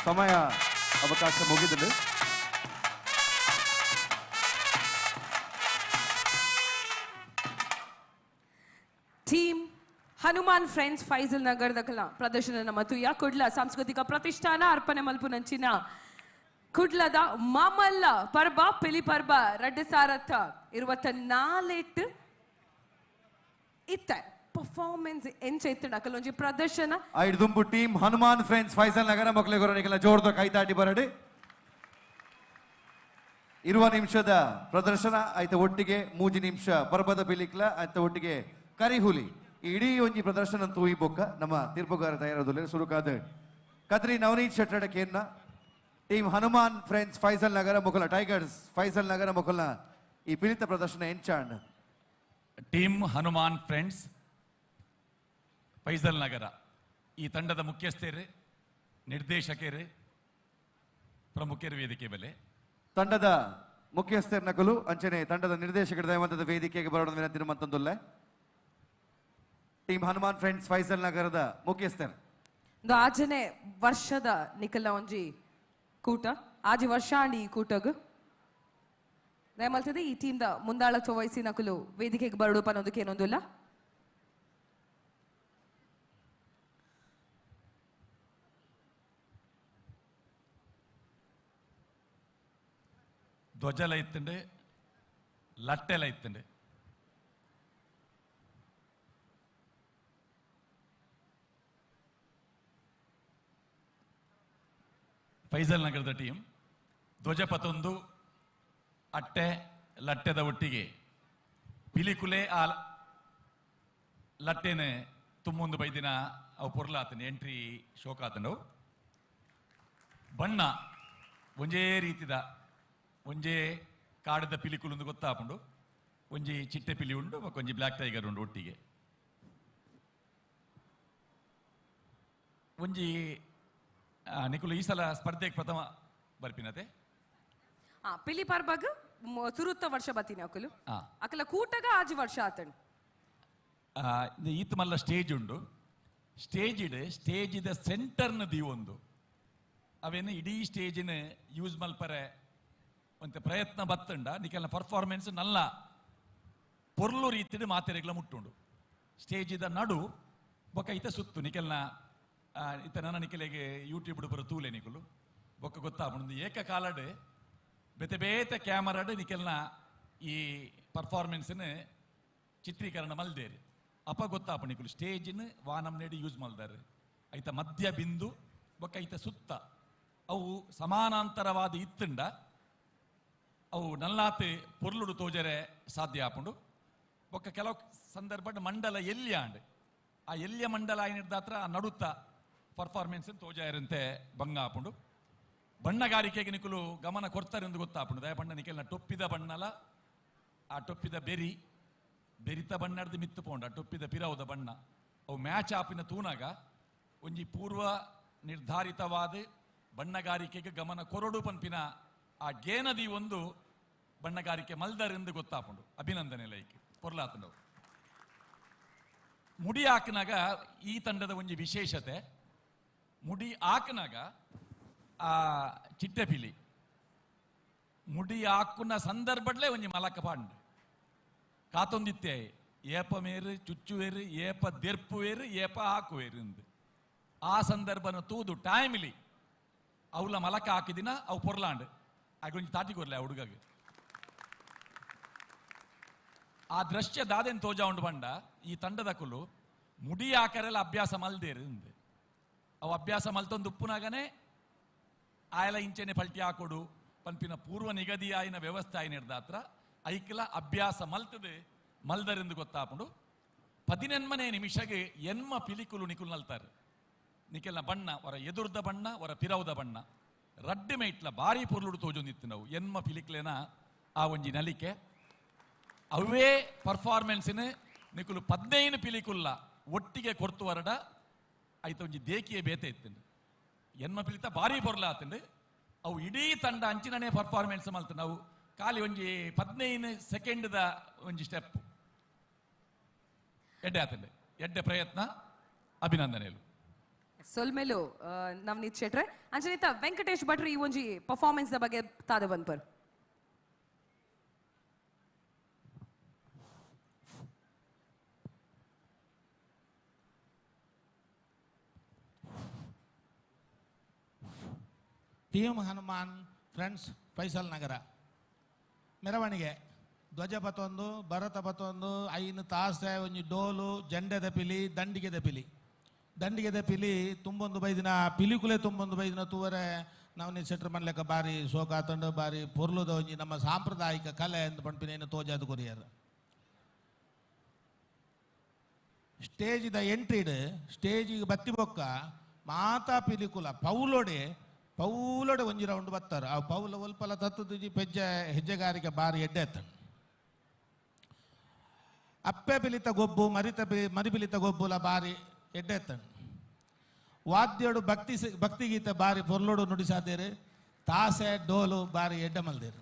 ಸಮಯ ಅವಕಾಶ ಮುಗಿದಿದೆ. ಟೀಮ್ ಹನುಮಾನ್ ಫ್ರೆಂಡ್ಸ್ ಫೈಜಲ್ ನಗರದಕಲ ಪ್ರದರ್ಶನ ಮತ್ತು ಯಾ ಕುಡ್ಲ ಸಾಂಸ್ಕೃತಿಕ ಪ್ರತಿಷ್ಠಾನ ಅರ್ಪಣೆ ಮಲ್ಪುನಂಚಿನ ಕುಡ್ಲದ ಮಾಮಲ್ಲ ಪರ್ಬ ಪಿಲಿ ಪರ್ಬ 2024 ಇತ್ತ ಪರ್ಫಾರ್ಮೆನ್ಸ್ ಎಂಚ ಇತ್ತು ಅಕಲೊಂಜಿ ಪ್ರದರ್ಶನ. ಐದು ಟೀಮ್ ಹನುಮಾನ್ ಫ್ರೆಂಡ್ಸ್ ಫೈಜಲ್ ನಗರ ಮಕ್ಕಳಿಗೆ ಜೋರ್ದ ಕೈತಾಟಿ ಬರಡಿ. 20 ನಿಮಿಷದ ಪ್ರದರ್ಶನ ಆಯ್ತ ಒಟ್ಟಿಗೆ 3 ನಿಮಿಷ ಪರ್ಬದ ಪಿಲಿಕ್ಲ ಆಯ್ತ ಒಟ್ಟಿಗೆ ಕರಿಹುಲಿ ಇಡೀ ಒಂಜಿ ಪ್ರದರ್ಶನ ತೂಯಿ ಬೊಕ್ಕ ನಮ್ಮ ತೀರ್ಪುಗಾರ ತಯಾರದಲ್ಲಿ ಸುರುಕಾದ ಕದ್ರಿ ನವನೀತ್ ಶೆಟ್ಟಡಕೇನ್ನ ಟೀಮ್ ಹನುಮಾನ್ ಫ್ರೆಂಡ್ಸ್ ಫೈಜಲ್ ನಗರ ಮುಖಲ ಟೈಗರ್ಸ್ ಫೈಜಲ್ ನಗರ ಮುಖಲ ಈ ಪಿಲಿತ ಪ್ರದರ್ಶನ ಎಂಚಾಂಡ್. ಟೀಮ್ ಹನುಮಾನ್ ಫ್ರೆಂಡ್ಸ್ ಫೈಜಲ್ ನಗರ ಈ ತಂಡದ ಮುಖ್ಯಸ್ಥರು, ನಿರ್ದೇಶಕರು, ಪ್ರಮುಖರು ವೇದಿಕೆ ಮೇಲೆ ತಂಡದ ಮುಖ್ಯಸ್ಥರ ನಕಲು ಅಂಚನೆ ತಂಡದ ನಿರ್ದೇಶಕರ ದಯವಂತದ ವೇದಿಕೆಗೆ ಬರೋಣ ವಿನಂತಿ ಮತ್ತೊಂದುಲ್ಲೆ. ಟೀಮ್ ಹನುಮಾನ್ ಫ್ರೆಂಡ್ಸ್ ಫೈಜಲ್ ನಗರದ ಮುಖ್ಯಸ್ಥರು ಆಜನೆ ವರ್ಷದ ನಿಖಲ ಒಂಜಿ ಕೂಟ ಆಜಿ ವರ್ಷ ಅಂಡಿ ಈ ಕೂಟಗ್ ದಯಮಲ್ತದೆ ಈ ಟೀಮ್ದ ಮುಂದಾಳತ್ವ ವಹಿಸಿ ನಕಲು ವೇದಿಕೆಗೆ ಬರಡು ಪನ್ನೊಂದಕ್ಕೆ ಏನೊಂದಿಲ್ಲ. ಧ್ವಜಲ ಇತ್ತುಂಡು, ಲಟ್ಟೆಲ ಇತ್ತುಂಡು. ಫೈಜಲ್ ನಗರದ ಟೀಮ್ ಧ್ವಜ ಪತೊಂದು ಅಟ್ಟೆ ಲಟ್ಟೆದ ಒಟ್ಟಿಗೆ ಪಿಲಿಕುಲೆ ಆ ಲಟ್ಟೆನೆ ತುಂಬೊಂದು ಬೈದಿನ ಅವು ಪೊರ್ಲಾತನ ಎಂಟ್ರಿ ಶೋಕಾತನವು. ಬಣ್ಣ ಒಂಜೇ ರೀತಿದ ಒಂಜೇ ಕಾಡದ ಪಿಲಿಕುಲೊಂದು ಗೊತ್ತಾಪುಂಡು. ಒಂಜಿ ಚಿಟ್ಟೆ ಪಿಲಿ ಉಂಡು, ಒಂಜಿ ಬ್ಲ್ಯಾಕ್ ಟೈಗರ್ ಉಂಡು ಒಟ್ಟಿಗೆ. ಒಂಜಿ ನಿಕುಲು ಈ ಸಲ ಸ್ಪರ್ಧೆಗೆ ಪ್ರಥಮ ಬರ್ಪಿನತೆ ಪಿಲಿ ಪರ್ಬಗ್ ಸುರುತ್ತ ವರ್ಷ ಬತ್ತೀನಿ ಅಕಲು ಅಕಲ ಕೂಟಗ ಆಜಿ ವರ್ಷ ಆತಣ್. ಈತ ಮಲ್ಲ ಸ್ಟೇಜ್ ಉಂಡು. ಸ್ಟೇಜ್ ಇಡೆ ಸ್ಟೇಜಿದ ಸೆಂಟರ್ನ ದೀವೊಂದು ಅವೇನು ಇಡೀ ಸ್ಟೇಜಿನ ಯೂಸ್ ಮಲ್ಪರೆ ಒಂತೆ ಪ್ರಯತ್ನ ಬತ್ತಂಡ ನಿಕೆಲ್ಲ ಪರ್ಫಾರ್ಮೆನ್ಸ್ ನಲ್ಲ ಪೊರ್ಲು ರೀತಿಡ್ ಮಾತೆರೆಗ್ಲ ಮುಟ್ಟುಂಡು. ಸ್ಟೇಜಿದ ನಡು ಬೊಕ್ಕ ಇತ ಸುತ್ತು ನಿಕೆಲ್ನ ಇತ್ತ ನನ್ನ ನಿಕೆಲೆಗೆ ಯೂಟ್ಯೂಬ್ ಬರೋ ತೂಲೆ ನಿಕುಲು ಬೊಕ್ಕ ಗೊತ್ತಾಪುಂಡು. ಏಕಕಾಲಡ್ ಬೇತೆ ಬೇತೆ ಕ್ಯಾಮರಾಡ್ ನಿಕೆಲ್ನ ಈ ಪರ್ಫಾರ್ಮೆನ್ಸ್ನ ಚಿತ್ರೀಕರಣ ಮಲ್ದೇರಿ. ಅಪ್ಪ ಗೊತ್ತಾಪ ನಿಕುಲು ಸ್ಟೇಜಿನ ವಾನಮ್ನೇಡಿ ಯೂಸ್ ಮಲ್ದಾರೆ. ಐತ ಮಧ್ಯ ಬಿಂದು ಬೊಕ್ಕ ಐತ ಸುತ್ತ ಅವು ಸಮಾನಾಂತರವಾದ ಇತ್ತಂಡ ಅವು ನಲ್ಲಾತೆ ಪೊರ್ಲುಡು ತೋಜರೆ ಸಾಧ್ಯ ಆಪುಂಡು. ಬೊಕ್ಕ ಕೆಲವು ಸಂದರ್ಭ ಮಂಡಲ ಎಲ್ಲಿ ಆಂಡ್ ಆ ಎಲ್ಲಿಯ ಮಂಡಲ ಆಯ್ನಿಡ್ದಾತ್ರ ಆ ನಡುತ್ತ ಪರ್ಫಾರ್ಮೆನ್ಸ್ ತೋಜಾಯರಂತೆ ಭಂಗ ಆಪುಂಡು. ಬಣ್ಣಗಾರಿಕೆಗೆ ನಿಕುಲು ಗಮನ ಕೊಡ್ತಾರೆ ಎಂದು ಗೊತ್ತಾಪುಂಡು. ದಯ ಬಣ್ಣ ನಿಕೆಲ್ನ ಟೊಪ್ಪಿದ ಬಣ್ಣಲ ಆ ಟೊಪ್ಪಿದ ಬೆರಿ ಬೆರಿತ ಬಣ್ಣಡ್ದು ಮಿತ್ತು ಪೋಂಡು ಆ ಟೊಪ್ಪಿದ ಪಿರವುದ ಬಣ್ಣ ಅವು ಮ್ಯಾಚ್ ಆಪಿನ ತೂನಾಗ ಒಂಜಿ ಪೂರ್ವ ನಿರ್ಧಾರಿತವಾದ ಬಣ್ಣಗಾರಿಕೆಗೆ ಗಮನ ಕೊರಡು ಪನ್ಪಿನ ಆ ಗೇನದಿ ಒಂದು ಬಣ್ಣಗಾರಿಕೆ ಮಲ್ದರೆಂದು ಗೊತ್ತಾಪುಂಡು. ಅಭಿನಂದನೆ ಲೈಕ್ ಪೊರ್ಲಾತಂಡವು. ಮುಡಿ ಹಾಕಿನಾಗ ಈ ತಂಡದ ಒಂಜಿ ವಿಶೇಷತೆ, ಮುಡಿ ಹಾಕಿನಾಗ ಆ ಚಿಟ್ಟೆ ಪಿಲಿ ಮುಡಿ ಹಾಕುನ ಸಂದರ್ಭಡ್ಲೇ ಒಂಜಿ ಮಲಕ ಪಾಂಡು ಕಾತೊಂದಿತ್ತೆ ಏಪ ಮೇರು ಚುಚ್ಚುವೇರು ಏಪ ದೆರ್ಪುವೇರು ಏಪ ಹಾಕುವೇರು ಎಂದು ಆ ಸಂದರ್ಭನ ತೂದು ಟೈಮ್ಲಿ ಅವಲ ಮಲಕ ಹಾಕಿದಿನ ಅವು ಪೊರ್ಲಾಂಡು ಆಗೊಂಜಿ ತಾಟಿ ಕೊರ್ಲೆ ಆ ಹುಡುಗಗೆ. ಆ ದೃಶ್ಯ ದಾದೆನ್ ತೋಜ ಉಂಡು ಬಂಡ ಈ ತಂಡದ ಕುಲು ಮುಡಿ ಹಾಕರೆಲ್ಲ ಅಭ್ಯಾಸ ಮಲ್ದೇರು ಅಂದೆ. ಅವು ಅಭ್ಯಾಸ ಮಲ್ತೊಂದು ಉಪ್ಪುನಾಗನೆ ಆಯಲ ಇಂಚೆನೆ ಪಲ್ಟಿ ಹಾಕೊಡು ಪನ್ಪಿನ ಪೂರ್ವ ನಿಗದಿ ಆಯಿನ ವ್ಯವಸ್ಥೆ ಆಯಿನ ಹಿಡ್ದಾತ್ರ ಐಕ್ಲ ಅಭ್ಯಾಸ ಮಲ್ತದೆ ಮಲ್ದರೆಂದು ಗೊತ್ತಾಪುಂಡು. 18ನೇ ನಿಮಿಷಗೆ ಎನ್ಮ ಪಿಲಿಕುಲು ನಿಕುಲು ನಲ್ತಾರೆ. ನಿಕೆಲ್ಲ ಬಣ್ಣ ಹೊರ ಎದುರ್ದ ಬಣ್ಣ ಹೊರ ಪಿರವುದ ಬಣ್ಣ ರಡ್ಡೆ ಮೈಟ್ಲ ಭಾರಿ ಪೊರ್ಲುಡು ತೋಜೊಂದಿತ್ತು ನಾವು ಎನ್ಮ ಪಿಲಿಕ್ಲೇನ ಆ ಒಂಜಿ ನಲಿಕೆ ಅವೇ ಪರ್ಫಾರ್ಮೆನ್ಸಿನ ನಿಕುಲು 15 ಪಿಲಿಕುಲ್ಲ ಒಟ್ಟಿಗೆ ಕೊರ್ತು ವರಡ ಆಯ್ತ ಒಂಜಿ ದೇಕಿಯೇ ಬೇತೆ ಇತ್ತು. ಎನ್ಮ ಪಿಲಿತ ಭಾರಿ ಪೊರ್ಲ ಆತಂಡು ಅವು ಇಡೀ ತಂಡ ಅಂಚಿನನೇ ಪರ್ಫಾರ್ಮೆನ್ಸ್ ಮಲ್ತು ನಾವು ಖಾಲಿ ಒಂಜಿ 15 ಸೆಕೆಂಡ್ದ ಒಂಜಿ ಸ್ಟೆಪ್ ಎಡ್ಡೆ ಆತಂಡೆ. ಎಡ್ಡೆ ಪ್ರಯತ್ನ, ಅಭಿನಂದನೆಗಳು. ಸೊಲ್ಮೆಲು ನವನೀತ್ ಶೆಟ್ರೆ. ಅಂಚನಿತ ವೆಂಕಟೇಶ್ ಭಟ್ರು ಈ ಒಂಜಿ ಪರ್ಫಾರ್ಮೆನ್ಸ್ the ಬಗ್ಗೆ ತಾದ ಬಂದ್ಪರ್. ಟೀಮ್ ಹನುಮಾನ್ ಫ್ರೆಂಡ್ಸ್ ಫೈಸಲ್ ನಗರ ಮೆರವಣಿಗೆ ಧ್ವಜ ಪತೊಂದು ಭರತ ಪತೊಂದು ಐನು ತಾಸೆ ಒಂಜಿ ಡೋಲು ಜಂಡೆದ ಪಿಲಿ ದಂಡಿಗೆದ ಪಿಲಿ ದಂಡಿಗೆದ ಪಿಲಿ ತುಂಬೊಂದು ಬೈದಿನ ಪಿಲಿಕುಲೆ ತುಂಬೊಂದು ಬೈದಿನ ತೂವರೆ ನಾವು ಸೆಟ್ರ್ ಮನ್ಲೆಕ್ಕ ಬಾರಿ ಶೋಕಾತಂಡು ಬಾರಿ ಪೊರ್ಲುದ ಒಂಜಿ ನಮ್ಮ ಸಾಂಪ್ರದಾಯಿಕ ಕಲೆ ಎಂದು ಪಂಪಿನೇನು ತೋಜಾದ ಕೊರಿಯರ್ ಸ್ಟೇಜಿದ ಎಂಟ್ರಿಡ್ ಸ್ಟೇಜಿಗೆ ಬತ್ತಿ ಬೊಕ್ಕ ಮಾತಾ ಪಿಲಿಕುಲ ಪೌಲೋಡೆ ಪೌಲೋಡೆ ಒಂಜಿ ರೌಂಡ್ ಬತ್ತಾರೆ ಆ ಪೌಲ ಒಲ್ಪಲ ತತ್ತುಜಿ ಪೆಜ್ಜೆ ಹೆಜ್ಜೆಗಾರಿಕೆ ಬಾರಿ ಎಡ್ಡೆ ಎತ್ತಂಡು ಅಪ್ಪೆ ಪಿಲಿತ ಗೊಬ್ಬು ಮರಿತ ಮರಿಪಿಲಿತ ಗೊಬ್ಬುಲ ಬಾರಿ ಎಡ್ಡೆ ಎತ್ತಂಡು ವಾದ್ಯೋಡು ಭಕ್ತಿ ಭಕ್ತಿಗೀತೆ ಬಾರಿ ಪೊರ್ಲೋಡು ನುಡಿಸಾದೇರು ತಾಸೆ ಡೋಲು ಬಾರಿ ಎಡ್ಡೆ ಮಲ್ದೇರು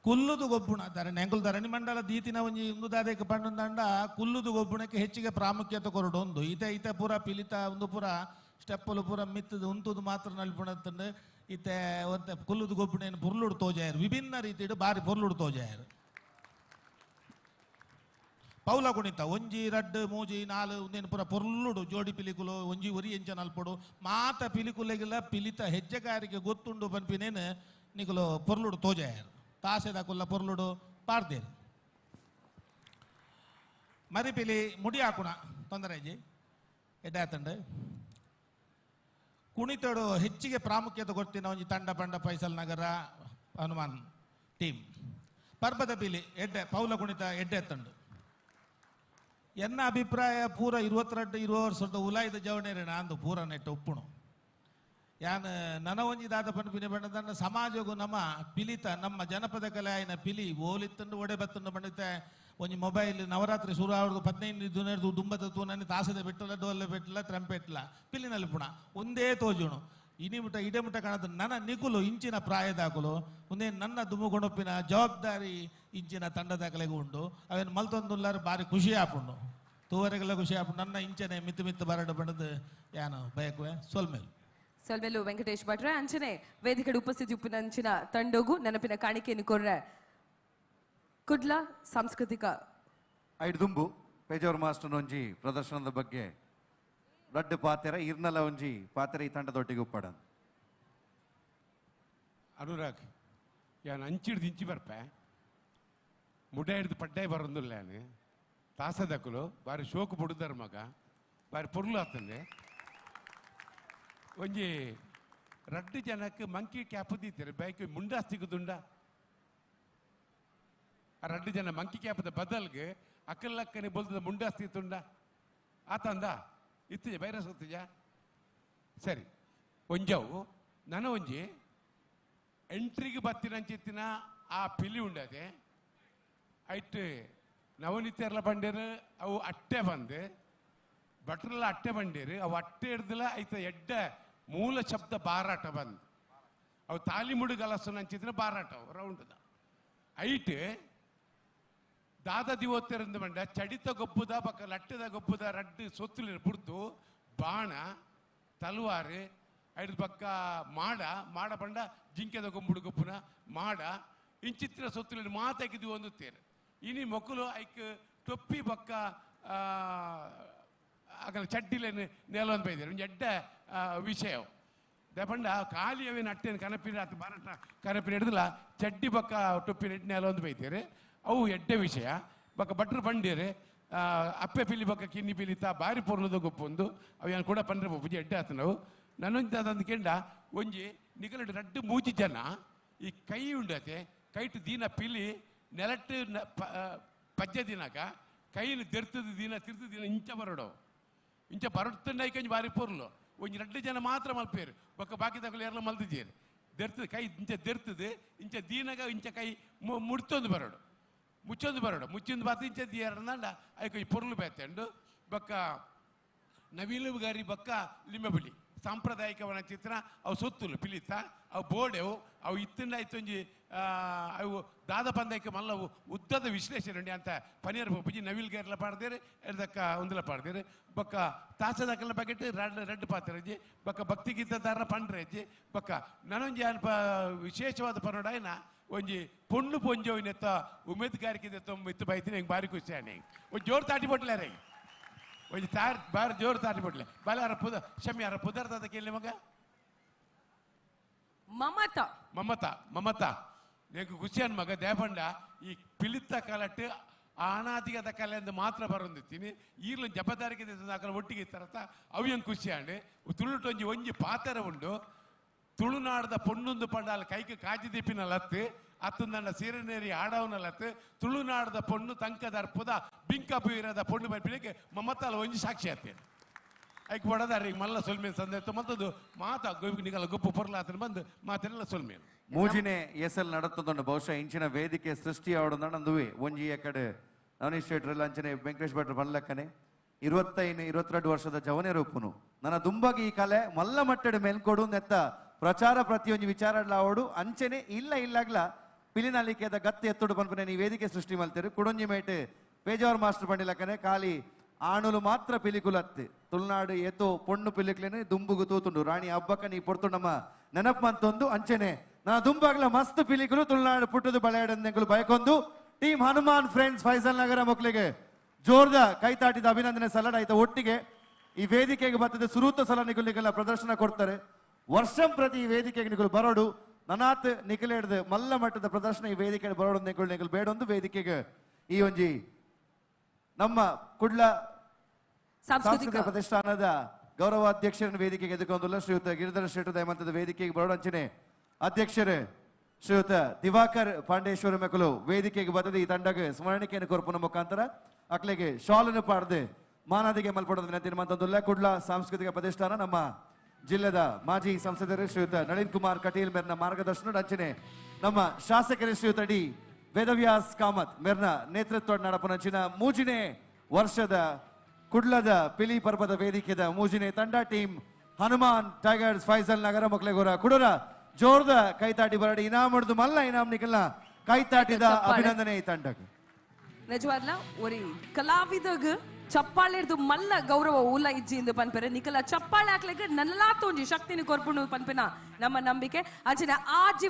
ಕುಲ್ಲುದು ಗೊಬ್ಬುಣ ಧರಣಿ ಎಂಕುಲು ಧರಣಿ ಮಂಡಲ ದೀತಿನ ಒಂಜಿ ಇಂದುದಾದೇಕ ಪಂಡಂದಂಡ ಕುಲ್ಲುದು ಗೊಬ್ಬುಣಕ್ಕೆ ಹೆಚ್ಚಿಗೆ ಪ್ರಾಮುಖ್ಯತೆ ಕೊರಡು ಒಂದು ಈತೆ ಈತೆ ಪೂರ ಪಿಲಿತ ಒಂದು ಪೂರ ಸ್ಟೆಪ್ಪಲು ಪೂರ ಮಿತ್ತದು ಉಂತುದು ಮಾತ್ರ ನಲ್ಪುಣತ್ತಂಡು ಈತೆ ಒಂತೆ ಕುಲ್ಲುದು ಗೊಬ್ಬುಣೇನು ಪೊರ್ಲುಡು ತೋಜಾಯರು ವಿಭಿನ್ನ ರೀತಿಡು ಬಾರಿ ಪೊರ್ಲುಡು ತೋಜಾಯರು ಪೌಲ ಕುಣಿತ ಒಂಜಿ ರಡ್ಡು ಮೂಜಿ ನಾಲು ಒಂದೇನು ಪೂರ ಪೊರ್ಲುಡು ಜೋಡಿ ಪಿಲಿಕುಲು ಒಂಜಿ ಒರಿ ಎಂಚ ನಲ್ಪೊಡು ಮಾತ ಪಿಲಿಕುಲೆಗಿಲ್ಲ ಪಿಲಿತ ಹೆಜ್ಜೆಗಾರಿಗೆ ಗೊತ್ತುಂಡು ಪನ್ಪಿನೇನು ನಿಕುಲು ಪೊರ್ಲುಡು ತೋಜಾಯರು ತಾಸೆದ ಕುಲ್ಲ ಪೊರ್ಲುಡು ಪಾಡ್ದೇರು ಮರಿಪಿಲಿ ಮುಡಿ ಹಾಕುಣ ತೊಂದರೆ ಇಜ್ಜಿ ಎಡ್ಡೆ ಆತಂಡು ಕುಣಿತಡು ಹೆಚ್ಚಿಗೆ ಪ್ರಾಮುಖ್ಯತೆ ಕೊಡ್ತೀನಿ ಒಂಜಿ ತಂಡ ಪಂಡ ಫೈಸಲ್ ನಗರ ಹನುಮಾನ್ ಟೀಮ್ ಪರ್ಬದ ಪಿಲಿ ಎಡ್ಡೆ ಪೌಲ ಕುಣಿತ ಎಡ್ಡೆ ತಂಡು ಎನ್ನ ಅಭಿಪ್ರಾಯ ಪೂರ 22 20 ವರ್ಷದ ಉಲಾಯ್ದ ಜವಣೇರಿ ನಾಂದು ಪೂರ ನೆಟ್ಟು ಉಪ್ಪುಣು ಯಾನ್ ನನ ಒಂಜಿ ದಾದ ಪನ್ಪಿನ ಬಣ್ಣದನ್ನ ಸಮಾಜಗೂ ನಮ್ಮ ಪಿಲಿತ ನಮ್ಮ ಜನಪದ ಕಲೆ ಆಯ್ನ ಪಿಲಿ ಓಲಿತ್ತಂಡು ಒಡೆ ಬತ್ತಂಡು ಬಂಡಿತೆ ಒಂಜಿ ಮೊಬೈಲ್ ನವರಾತ್ರಿ ಶುರು ಆವಡ್ದು 15 ದಿನ ದುಂಬದ ತೂನನಿ ತಾಸದ ಬಿಟ್ಟಲ ಡೋಲೆ ಬಿಟ್ಟಲ ಟ್ರಂಪೆಟ್ಲ ಪಿಲಿನಲ್ಲಿ ಪುಣ ಒಂದೇ ತೋಜುಣು ಇನಿ ಮುಟ ಇಡೆ ಮುಟ ಕಾಣದ ನನ್ನ ನಿಕುಲು ಇಂಚಿನ ಪ್ರಾಯದಾಕುಲು ಒಂದೇ ನನ್ನ ದುಮುಗುಣಪ್ಪಿನ ಜವಾಬ್ದಾರಿ ಇಂಚಿನ ತಂಡದಾಕಲೆಗೂ ಉಂಡು ಅವೇನು ಮಲ್ತೊಂದುಲ್ಲಾರು ಬಾರಿ ಖುಷಿ ಆಪುಂಡು ತೂವರೆಗೆಲ್ಲ ಖುಷಿ ಆಪುಂಡು ನನ್ನ ಇಂಚನೆ ಮಿತ್ತು ಮಿತ್ತು ಬರಡು ಬಣ್ಣದ ಯಾನು ಬಯಕುವೆ ಸೊಲ್ಮೇಲು ಸೊಲ್ಮೆಲು ವೆಂಕಟೇಶ್ ಭಟ್ರೆ ಅಂಚನೆ ವೇದಿಕೆಡ್ ಉಪಸ್ಥಿತಿ ಉಪ್ಪಿನಂಚಿನ ತಂಡೋಗು ನೆನಪಿನ ಕಾಣಿಕೆಯನ್ನು ಕೊರ್ರೆ ಕುಡ್ಲ ಸಾಂಸ್ಕೃತಿಕ ಐಡ್ದುಂಬು ಪೇಜಾವರ್ ಮಾಸ್ಟರ್ ಒಂಜಿ ಪ್ರದರ್ಶನದ ಬಗ್ಗೆ ರಡ್ಡು ಪಾತೆರ ಇರ್ನಲ ಒಂಜಿ ಪಾತೆರ ಈ ತಂಡದೊಟ್ಟಿಗೆ ಉಪ್ಪಾಡ ಅನುರಾಗ್ ಯಾನ್ ಅಂಚಿಡ್ದು ಇಂಚಿ ಬರ್ಪೆ ಮುಡ ಹಿಡ್ದು ಪಡ್ಡಾಯಿ ಬರೋದಿಲ್ಲ ಯಾನು ತಾಸದಕ್ಕಲು ಬಾರಿ ಶೋಕು ಬುಡುದಾರ ಮಗ ಬಾರಿ ಪೊರ್ಲು ಆತಂದೆ ಒಂಜಿ ರಡ್ಡು ಜನಕ್ಕೆ ಮಂಕಿ ಕ್ಯಾಪ್ ದೀತಾರೆ ಬೈಕ್ ಮುಂಡಾಸ್ತಿಗುದುಂಡ ಆ ರಡ್ಡು ಜನ ಮಂಕಿ ಕ್ಯಾಪದ ಬದಲ್ಗೆ ಅಕ್ಕಲ್ಲಕ್ಕನೆ ಬೋಲ್ತದ ಮುಂಡಾಸ್ತಿ ತುಂಡ ಆತಂದ ಇತ್ತಿಜ ವೈರಸ್ ಗೊತ್ತಿಜ ಸರಿ ಒಂಜವು ನನ್ನ ಒಂಜಿ ಎಂಟ್ರಿಗೆ ಬತ್ತಿನಂಚಿತ್ತಿನ ಆ ಪಿಲಿ ಉಂಡದೆ ಐಟ್ ನವನಿತ್ಯರ್ಲ ಬಂಡೇರು ಅವು ಅಟ್ಟೆ ಬಂದು ಭಟ್ರಲ್ಲ ಅಟ್ಟೆ ಬಂಡೇರು ಅವು ಅಟ್ಟೆ ಹಿಡ್ದಲ ಐತ ಎಡ್ಡ ಮೂಲ ಶಬ್ದ ಬಾರಾಟ ಬಂದು ಅವು ತಾಲಿ ಮುಡುಗಲಸು ನಂಚಿದ್ರೆ ಬಾರಾಟ ರೌಂಡ್ದ ಐಟ್ ದಾದ ದಿವೋತ್ತೆರಂದು ಬಂಡ ಚಡಿತ ಗೊಬ್ಬುದ ಬಕ್ಕ ಲಟ್ಟದ ಗೊಬ್ಬುದ ರಡ್ಡು ಸೊತ್ತುಲಿನ ಬುಡ್ದು ಬಾಣ ತಲುವಾರು ಐದು ಪಕ್ಕ ಮಾಡ ಮಾಡ ಬಂಡ ಜಿಂಕೆದ ಗೊಂಬುಡು ಗೊಬ್ಬುನ ಮಾಡ ಇಂಚಿತ್ರ ಸೊತ್ತುಲಿನ ಮಾತಾಕಿದ್ವಿ ಒಂದು ತೇರು ಇನಿ ಮೊಕ್ಕಲು ಐಕ್ ಟೊಪ್ಪಿ ಬಕ್ಕ ಆಗಲ ಚಡ್ಡಿಲೇನು ನೇಲೊಂದು ಬೈದಾರೆ ಒಂಜಿ ಎಡ್ಡ ವಿಷಯ ದಪಂಡ ಖಾಲಿ ಅವೇನು ಅಟ್ಟೇನು ಕನಪಿನ ಆತ ಬಾರಟ ಕನಪಿನ ಹಿಡಿದಿಲ್ಲ ಚಡ್ಡಿ ಬಕ್ಕ ಟೊಪ್ಪಿನ ಇಟ್ಟು ನೇಲೊಂದು ಬೈತಾರೆ ಅವು ಎಡ್ಡೆ ವಿಷಯ ಬಕ್ಕ ಭಟ್ರು ಬಂಡೀರು ಅಪ್ಪೆ ಪಿಲಿ ಬಕ್ಕ ಕಿನ್ನಿ ಪಿಲಿತ ಬಾರಿ ಪೊರ್ಲದ ಗೊಪ್ಪೊಂದು ಅವು ಏನು ಕೂಡ ಪಂಡ್ರೆ ಪೂಜೆ ಎಡ್ಡೆ ಆತು ನಾವು ನನ್ನೊಂದು ಅದಂದು ಕೆಂಡ ಒಂಜಿ ನಿಗಲಡು ರಡ್ಡು ಮೂಜಿ ಜನ ಈ ಕೈ ಉಂಡತೆ ಕೈಟು ದೀನ ಪಿಲಿ ನೆಲಟ್ಟು ಪಜ್ಜೆ ದಿನಾಗ ಕೈನು ದೆರ್ತದ ದಿನ ತಿರ್ತು ದಿನ ಇಂಚ ಬರಡು ಇಂಚ ಬರಡ್ತಂಡ ಐಕಂಜಿ ಬಾರಿ ಪೊರ್ಲು ಒಂಜಿ ರಡ್ಡು ಜನ ಮಾತ್ರ ಮಲ್ಪೇರು ಬೊಕ್ಕ ಬಾಕಿ ತಗೊಳ್ಳಿ ಯಾರಲ್ಲ ಮಲ್ದಿದ್ದೀರಿ ದೆರ್ತದ ಕೈ ಇಂಚ ದೆರ್ತದೆ ಇಂಚ ದೀನಾಗ ಇಂಚ ಕೈ ಮುಡ್ತೊಂದು ಬರಡು ಮುಚ್ಚೊಂದು ಬರಡು ಮುಚ್ಚೊಂದು ಬಾತು ಇಂಚ ದಿಯರ್ನಂಡ ಐಕ ಈ ಪೊರ್ಲು ಬೇತೆಂಡು ಬೊಕ್ಕ ನವೀಲು ಗಾರಿ ಬೊಕ್ಕ ಲಿಂಬೆಬುಳಿ ಸಾಂಪ್ರದಾಯಿಕವನ ಚಿತ್ರ ಅವು ಸೊತ್ತುಲು ಪಿಲಿತ ಅವು ಬೋಡೆವು ಅವು ಇತ್ತಿಂಡ ಇತ್ತೊಂಜಿ ಅವು ದಾದ ಪಂದಕ್ಕೆ ಮಲ್ಲವು ಉದ್ದದ ವಿಶ್ಲೇಷಣೆ ಉಂಡು ಅಂತ ಪನೀರ್ ಬುಜಿ ನವಿಲ್ ಗೇರ್ಲ ಪಾಡ್ದೇರು ಎರ್ದಕ್ಕ ಒಂದಲ ಪಾಡ್ದೇರು ಬೊಕ್ಕ ತಾಸದಕ್ಕಲ್ಲ ಬಕೆಟ್ ರೆಡ್ ರೆಡ್ ಪಾತ್ರೆ ಅಜ್ಜಿ ಬೊಕ್ಕ ಭಕ್ತಿ ಗೀತದಾರನ ಪಂಡ್ರೆ ಅಜ್ಜಿ ಬೊಕ್ಕ ನನೊಂಜಿ ಅಲ್ಪ ವಿಶೇಷವಾದ ಪನ್ನೋಡಾಯ್ನ ಒಂಜಿ ಪೊಣ್ಣು ಪೊಂಜೋವಿನೆತ್ತ ಉಮೇದ್ಗಾರಿಕೆ ಇತ್ತು ಬೈತೀನಿ ಹೆಂಗೆ ಭಾರಿ ಖುಷಿ ಆಣೆ ಒಂಜಿ ಜೋರು ತಾಟಿ ಕೊಟ್ಲಾರೆ ಒಂಜಿ ತಾರ್ ಬಾರಿ ಜೋರು ತಾಟಿ ಕೊಟ್ಲೆ ಬಲ ಅರ ಪುದ ಶಮಿ ಅರ ಪುದರ್ದ ಕೇಳಿ ಮಗ ಮಮತಾ ಮಮತಾ ಮಮತಾ ನೆಕ್ ಖುಷಿಯನ್ ಮಗ ದೇಪಂಡ ಈ ಪಿಲಿತ್ತ ಕಲಟ್ಟು ಆಣಾದಿಗದ ಕಲೆಂದು ಮಾತ್ರ ಬರೊಂದಿತ್ತೀನಿ ಈರ್ಲ ಜಪದಾರಿಕೆ ಅಕಲ ಒಟ್ಟಿಗೆ ಇತ್ತಾರತ್ತ ಅವು ಹೆಂಗೆ ಖುಷಿ ಆಂಡೆ ತುಳುಟೊಂಜಿ ಒಂಜಿ ಪಾತರ ಉಂಡು ತುಳುನಾಡದ ಪೊಣ್ಣೊಂದು ಪಂಡಾಲ ಕೈಗೆ ಕಾಜಿ ದೀಪಿನ ಲತ್ತು ಅತ್ತಂದಣ್ಣ ಸೀರೆನೇರಿ ಆಡವನ ಲತ್ತು ತುಳುನಾಡದ ಪೊಣ್ಣು ತಂಕದ ಅರ್ಪದ ಬಿಂಕ ಬೀರದ ಪೊಣ್ಣು ಬರ್ಪಿನಕ್ಕೆ ಮಮತಾಲ ಒಂಜಿ ಸಾಕ್ಷಿ ಆತೇನೆ ಐಕ್ ಬಡದಾರ ಈಗ ಮಲ್ಲ ಸೊಲ್ಮೇನ್ ಸಂದೇತ ಮತ್ತದು ಮಾತಾ ನಿಗಲ ಗೊಪ್ಪು ಪೊರ್ಲಾತನ ಬಂದು ಮಾತೆಲ್ಲ ಸೊಲ್ಮೇನು ಮೂಜಿನೆ ಎಸಲ್ ನಡತ್ತದೊಂಡು ಬಹುಶಃ ಇಂಚಿನ ವೇದಿಕೆ ಸೃಷ್ಟಿ ಆವಡೊಂದು ಒಂಜಿ ಕಡೆ ನವನೀಶ್ ಶೆಟ್ರೆಲ್ಲ ಅಂಚನೆ ವೆಂಕಟೇಶ್ ಭಟ್ರು ಬನ್ಲಕ್ಕನೆ 25 22 ವರ್ಷದ ಜವನೆ ರೂಪುನು ನನ್ನ ದುಂಬಾಗಿ ಈ ಕಲೆ ಮಲ್ಲ ಮಟ್ಟಡ ಮೇಲ್ಕೊಡು ನೆತ್ತ ಪ್ರಚಾರ ಪ್ರತಿಯೊಂದು ವಿಚಾರಡ್ಲ ಅವಡು ಅಂಚನೆ ಇಲ್ಲ ಇಲ್ಲಾಗ್ಲ ಪಿಲಿನಲಿಕೆದ ಗತ್ತಿ ಎತ್ತುಡು ಪನ್ಪನೆ ಈ ವೇದಿಕೆ ಸೃಷ್ಟಿ ಮಲ್ತೇರು ಕುಡೊಂಜಿ ಮೇಟೆ ಪೇಜಾವರ್ ಮಾಸ್ಟರ್ ಬಂಡಿಲಕ್ಕನೆ ಖಾಲಿ ಆಣುಲು ಮಾತ್ರ ಪಿಲಿಕುಲತ್ತೆ ತುಳುನಾಡು ಏತೋ ಪೊಣ್ಣು ಪಿಲಿಕ್ಲೇನೆ ದುಂಬುಗು ತೂತುಂಡು ರಾಣಿ ಹಬ್ಬಕ್ಕ ನೀ ಪೊರ್ತು ನಮ್ಮ ನೆನಪು ಮಂತೊಂದು ಅಂಚನೆ ನಾ ದುಂಬಾಗ್ಲ ಮಸ್ತ್ ಪಿಲಿಕುಲು ತುಳುನಾಡು ಪುಟ್ಟದು ಬಳೆಯಾಡಂದೆಂಕುಲು ಬಯಕೊಂದು ಟೀಮ್ ಹನುಮಾನ್ ಫ್ರೆಂಡ್ಸ್ ಫೈಸಲ್ ನಗರ ಮಕ್ಕಳಿಗೆ ಜೋರ್ದ ಕೈತಾಟಿದ ಅಭಿನಂದನೆ ಸಲ್ಲಡ ಆಯ್ತ ಒಟ್ಟಿಗೆ ಈ ವೇದಿಕೆಗೆ ಬರ್ತದೆ ಸುರೂತ ಸಲ ನಿಕುಲಿಗೆಲ್ಲ ಪ್ರದರ್ಶನ ಕೊಡ್ತಾರೆ ವರ್ಷಂ ಪ್ರತಿ ಈ ವೇದಿಕೆಗೆ ನಿಕುಲು ಬರೋಡು ನನಾತ್ ನಿಖಲೇಡ್ದು ಮಲ್ಲ ಮಟ್ಟದ ಪ್ರದರ್ಶನ ಈ ವೇದಿಕೆಗೆ ಬರೋಡು ನಿಕುಲು ನಿಕುಲು ಬೇಡೊಂದು ವೇದಿಕೆಗೆ ಈ ಒಂಜಿ ನಮ್ಮ ಕುಡ್ಲ ಸಾಂಸ್ಕೃತಿಕ ಪ್ರತಿಷ್ಠಾನದ ಗೌರವ ಅಧ್ಯಕ್ಷರನ್ನು ವೇದಿಕೆಗೆ ಎದುಕೊಂದುಲ್ಲ ಶ್ರೀಯುತ ಗಿರಿಧರ ಶೆಟ್ಟರ್ ದಯಮಂತದ ವೇದಿಕೆಗೆ ಬರೋಡು ಅಂಚನೆ ಅಧ್ಯಕ್ಷರೇ ಶ್ರೀಯುತ ದಿವಾಕರ್ ಪಾಂಡೇಶ್ವರ ಮೆಕಲು ವೇದಿಕೆಗೆ ಬರ್ತದೆ ಈ ತಂಡಗೆ ಸ್ಮರಣಿಕೆಯನ್ನು ಕೊರಪುನ ಮುಖಾಂತರ ಅಕ್ಲೆಗೆ ಶಾಲನ್ನು ಪಾಡದೆ ಮಾನಾದಿಗೆ ಮಲ್ಪಡೋದು ವಿನಂತಿ ಮಂತಂದುಲ್ಲ ಕುಡ್ಲ ಸಾಂಸ್ಕೃತಿಕ ಪ್ರತಿಷ್ಠಾನ ನಮ್ಮ ಜಿಲ್ಲೆದ ಮಾಜಿ ಸಂಸದರು ಶ್ರೀಯುತ ನಳಿನ್ ಕುಮಾರ್ ಕಟೀಲ್ ಮೇರ್ನ ಮಾರ್ಗದರ್ಶನ ಅಂಚನೆ ನಮ್ಮ ಶಾಸಕರು ಶ್ರೀಯುತ ಡಿ ವೇದವ್ಯಾಸ್ ಕಾಮತ್ ಮೇರ್ನ ನೇತೃತ್ವ ನಡಪನಂಚಿನ ಮೂಜಿನೇ ವರ್ಷದ ಕುಡ್ಲದ ಪಿಲಿ ಪರ್ವದ ವೇದಿಕೆದ ಮೂಜಿನೇ ತಂಡ ಟೀಮ್ ಹನುಮಾನ್ ಟೈಗರ್ಸ್ ಫೈಸಲ್ ನಗರ ಮಕ್ಕಳಿಗೋರ ಕುಡರ ಜೋರ್ದ ಕೈತಾಟಿ ಬರಡಿ ಇನಾಮ್ ಹೊಡೆದು ಮಲ್ಲ ಇನಾಮ್ ನಿಕಲ್ನ ಕೈತಾಟಿದ ಅಭಿನಂದನೆ ಈ ತಂಡಕ್ಕೆ ನಿಜವಾದ್ಲ ಒರಿ ಕಲಾವಿದಗ್ ಚಪ್ಪಾಳೆರ್ದು ಮಲ್ಲ ಗೌರವ ಊಲ ಇಜ್ಜಿ ಇಂದು ಪನ್ಪೆರೆ ನಿಕಲ ಚಪ್ಪಾಳೆ ಹಾಕ್ಲಿಕ್ಕೆ ನಲ್ಲಾತೊಂಜಿ ಶಕ್ತಿನ ಕೊರ್ಪುಂಡು ಪನ್ಪಿನ ನಮ್ಮ ನಂಬಿಕೆ ಅಂಚಿನ ಆಜಿ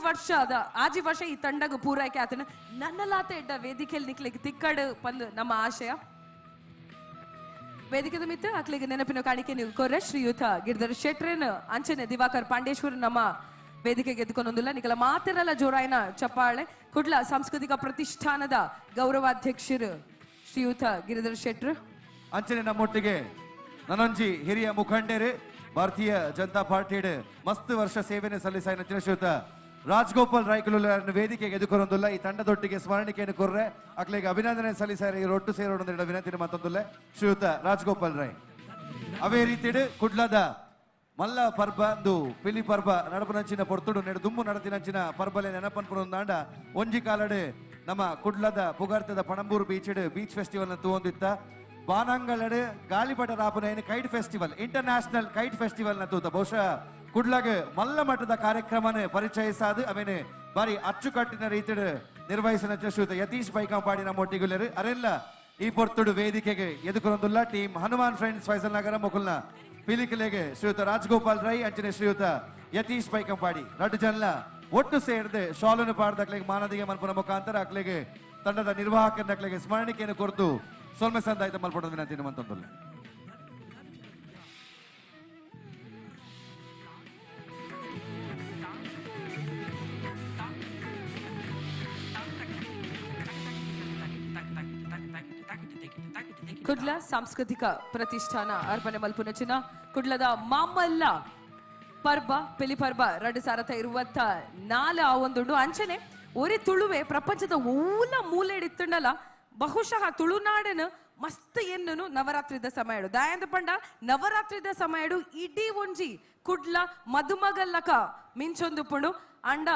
ವರ್ಷ ಈ ತಂಡಗ್ ಪೂರೈಕೆ ಆತನ ನನ್ನಲಾತ ಎಡ್ಡ ವೇದಿಕೆಯಲ್ಲಿ ನಿಕ್ಲಿಗೆ ತಿಕ್ಕಡು ಪಂದು ನಮ್ಮ ಆಶಯ ವೇದಿಕೆದ ಮಿತ್ತು ಅಕ್ಲಿಗೆ ನೆನಪಿನ ಕಾಣಿಕೆ ನೀವು ಕೊರ್ರೆ ಶ್ರೀಯುತ ಗಿರಿಧರ್ ಶೆಟ್ರೇನ್ ಅಂಚನೆ ದಿವಾಕರ್ ಪಾಂಡೇಶ್ವರ್ ನಮ್ಮ ವೇದಿಕೆಗೆ ಎದ್ಕೊಂಡೊಂದಿಲ್ಲ ನಿಕಲ ಮಾತಿರಲ್ಲ ಜೋರಾಯನ ಚಪ್ಪಾಳೆ ಕುಡ್ಲ ಸಾಂಸ್ಕೃತಿಕ ಪ್ರತಿಷ್ಠಾನದ ಗೌರವಾಧ್ಯಕ್ಷರು ಶ್ರೀಯುತ ಗಿರಿಧರ್ ಶೆಟ್ರು ಅಂಚನೆ ನಮ್ಮೊಟ್ಟಿಗೆ ನನೊಂಜಿ ಹಿರಿಯ ಮುಖಂಡರು ಭಾರತೀಯ ಜನತಾ ಪಾರ್ಟಿ ಮಸ್ತ್ ವರ್ಷ ಸೇವೆಯನ್ನು ಸಲ್ಲಿಸಾಯಿನ ಶ್ರೀಯುತ ರಾಜಗೋಪಾಲ್ ರಾಯ್ಕುಲು ವೇದಿಕೆಗೆ ಎದುಕೊರೊಂದುಲ್ಲ ಈ ತಂಡದೊಟ್ಟಿಗೆ ಸ್ಮರಣಿಕೆಯನ್ನು ಕೊರ್ರೆ ಅಕ್ಲಿಗೆ ಅಭಿನಂದನೆ ಸಲ್ಲಿಸಾರೆ ಈ ಒಟ್ಟು ಸೇರೋಣ ವಿನಂತಿ ಮತ್ತೊಂದುಲ್ಲ ಶ್ರೀಯುತ ರಾಜಗೋಪಾಲ್ ರಾಯ್. ಅವೇ ರೀತಿಡು ಕುಡ್ಲದ ಮಲ್ಲ ಪರ್ಬ ಅಂದು ಪಿಲಿ ಪರ್ಬ ನಡಪನಂಚಿನ ಪೊರ್ತುಡು ನೆಡು ದುಂಬು ನಡತಿನಂಚಿನ ಪರ್ಬಲೆ ನೆನಪನ್ಪುರೊಂದಾಂಡ ಒಂಜಿ ಕಾಲಡು ನಮ್ಮ ಕುಡ್ಲದ ಪುಗಾರ್ತದ ಪಣಂಬೂರು ಬೀಚ್ ಬೀಚ್ ಫೆಸ್ಟಿವಲ್ ತೂವೊಂದಿತ್ತ ಬಾನಂಗಳಡು ಗಾಳಿಪಟ ರಾಪನ kite festival international kite festival ನ ತೂತ ಬಹುಶಃ ಕುಡ್ಲಗ್ ಮಲ್ಲ ಮಟ್ಟದ ಕಾರ್ಯಕ್ರಮನ ಪರಿಚಯಿಸಾದು ಆಮೇಲೆ ಬಾರಿ ಅಚ್ಚುಕಟ್ಟಿನ ರೀತಿಡು ನಿರ್ವಹಿಸಿದ ಶ್ರೀಯುತ ಯತೀಶ್ ಬೈಕಾಂಪಾಡಿ ನಮ್ಮ ಒಟ್ಟಿಗುಲರು ಅರೆಲ್ಲ ಈ ಪೊರ್ತುಡು ವೇದಿಕೆಗೆ ಎದುಕೊರೊಂದುಲ್ಲ ಟೀಮ್ ಹನುಮಾನ್ ಫ್ರೆಂಡ್ಸ್ ಫೈಸಲ್ ನಗರ ಮುಕುಲ್ನ ಪಿಲಿಕಲೆಗೆ ಶ್ರೀಯುತ ರಾಜಗೋಪಾಲ್ ರೈ ಅಂಚನೆ ಶ್ರೀಯುತ ಯತೀಶ್ ಬೈಕಂಪಾಡಿ ರಡ್ಡು ಜನಲ ಒಟ್ಟು ಸೇರಿದೆ ಶಾಲನ್ನು ಪಾಡ್ದಕ್ಲೆಗೆ ಮಾನದಿಗೆ ಮಲ್ಪುನ ಮುಖಾಂತರ ಅಕ್ಲೆಗೆ ತಂಡದ ನಿರ್ವಾಹಕನ ಸ್ಮರಣಿಕೆಯನ್ನು ಕೊರತು ಸೊಲ್ಮೆ ಸಂದಾಯ್ತ ಮಲ್ಪಡೋದು ವಿನಂತಿ ಮಂತೊಂದುಲ್ಲ. ಕುಡ್ಲ ಸಾಂಸ್ಕೃತಿಕ ಪ್ರತಿಷ್ಠಾನ ಅರ್ಪಣೆ ಮಲ್ಪುನಚಿನ ಕುಡ್ಲದ ಮಾಮಲ್ಲ ಪರ್ಬ ಪಿಲಿ ಪರ್ಬ 2024 ಆ ಒಂದುಂಡು ಅಂಚನೆ ಒರಿ ತುಳುವೆ ಪ್ರಪಂಚದ ಓಲ ಮೂಲೆ ಇತ್ತುಂಡಲ ಬಹುಶಃ ತುಳುನಾಡನು ಮಸ್ತ್ ಎನ್ನುನು ನವರಾತ್ರಿದ ಸಮಯಡು ದಾಯಂದ ಪಂಡ ನವರಾತ್ರಿದ ಸಮಯಡು ಇಡೀ ಒಂಜಿ ಕುಡ್ಲ ಮದುಮಗಲ್ಲಕ ಮಿಂಚೊಂದು ಪುಂಡು ಅಂಡ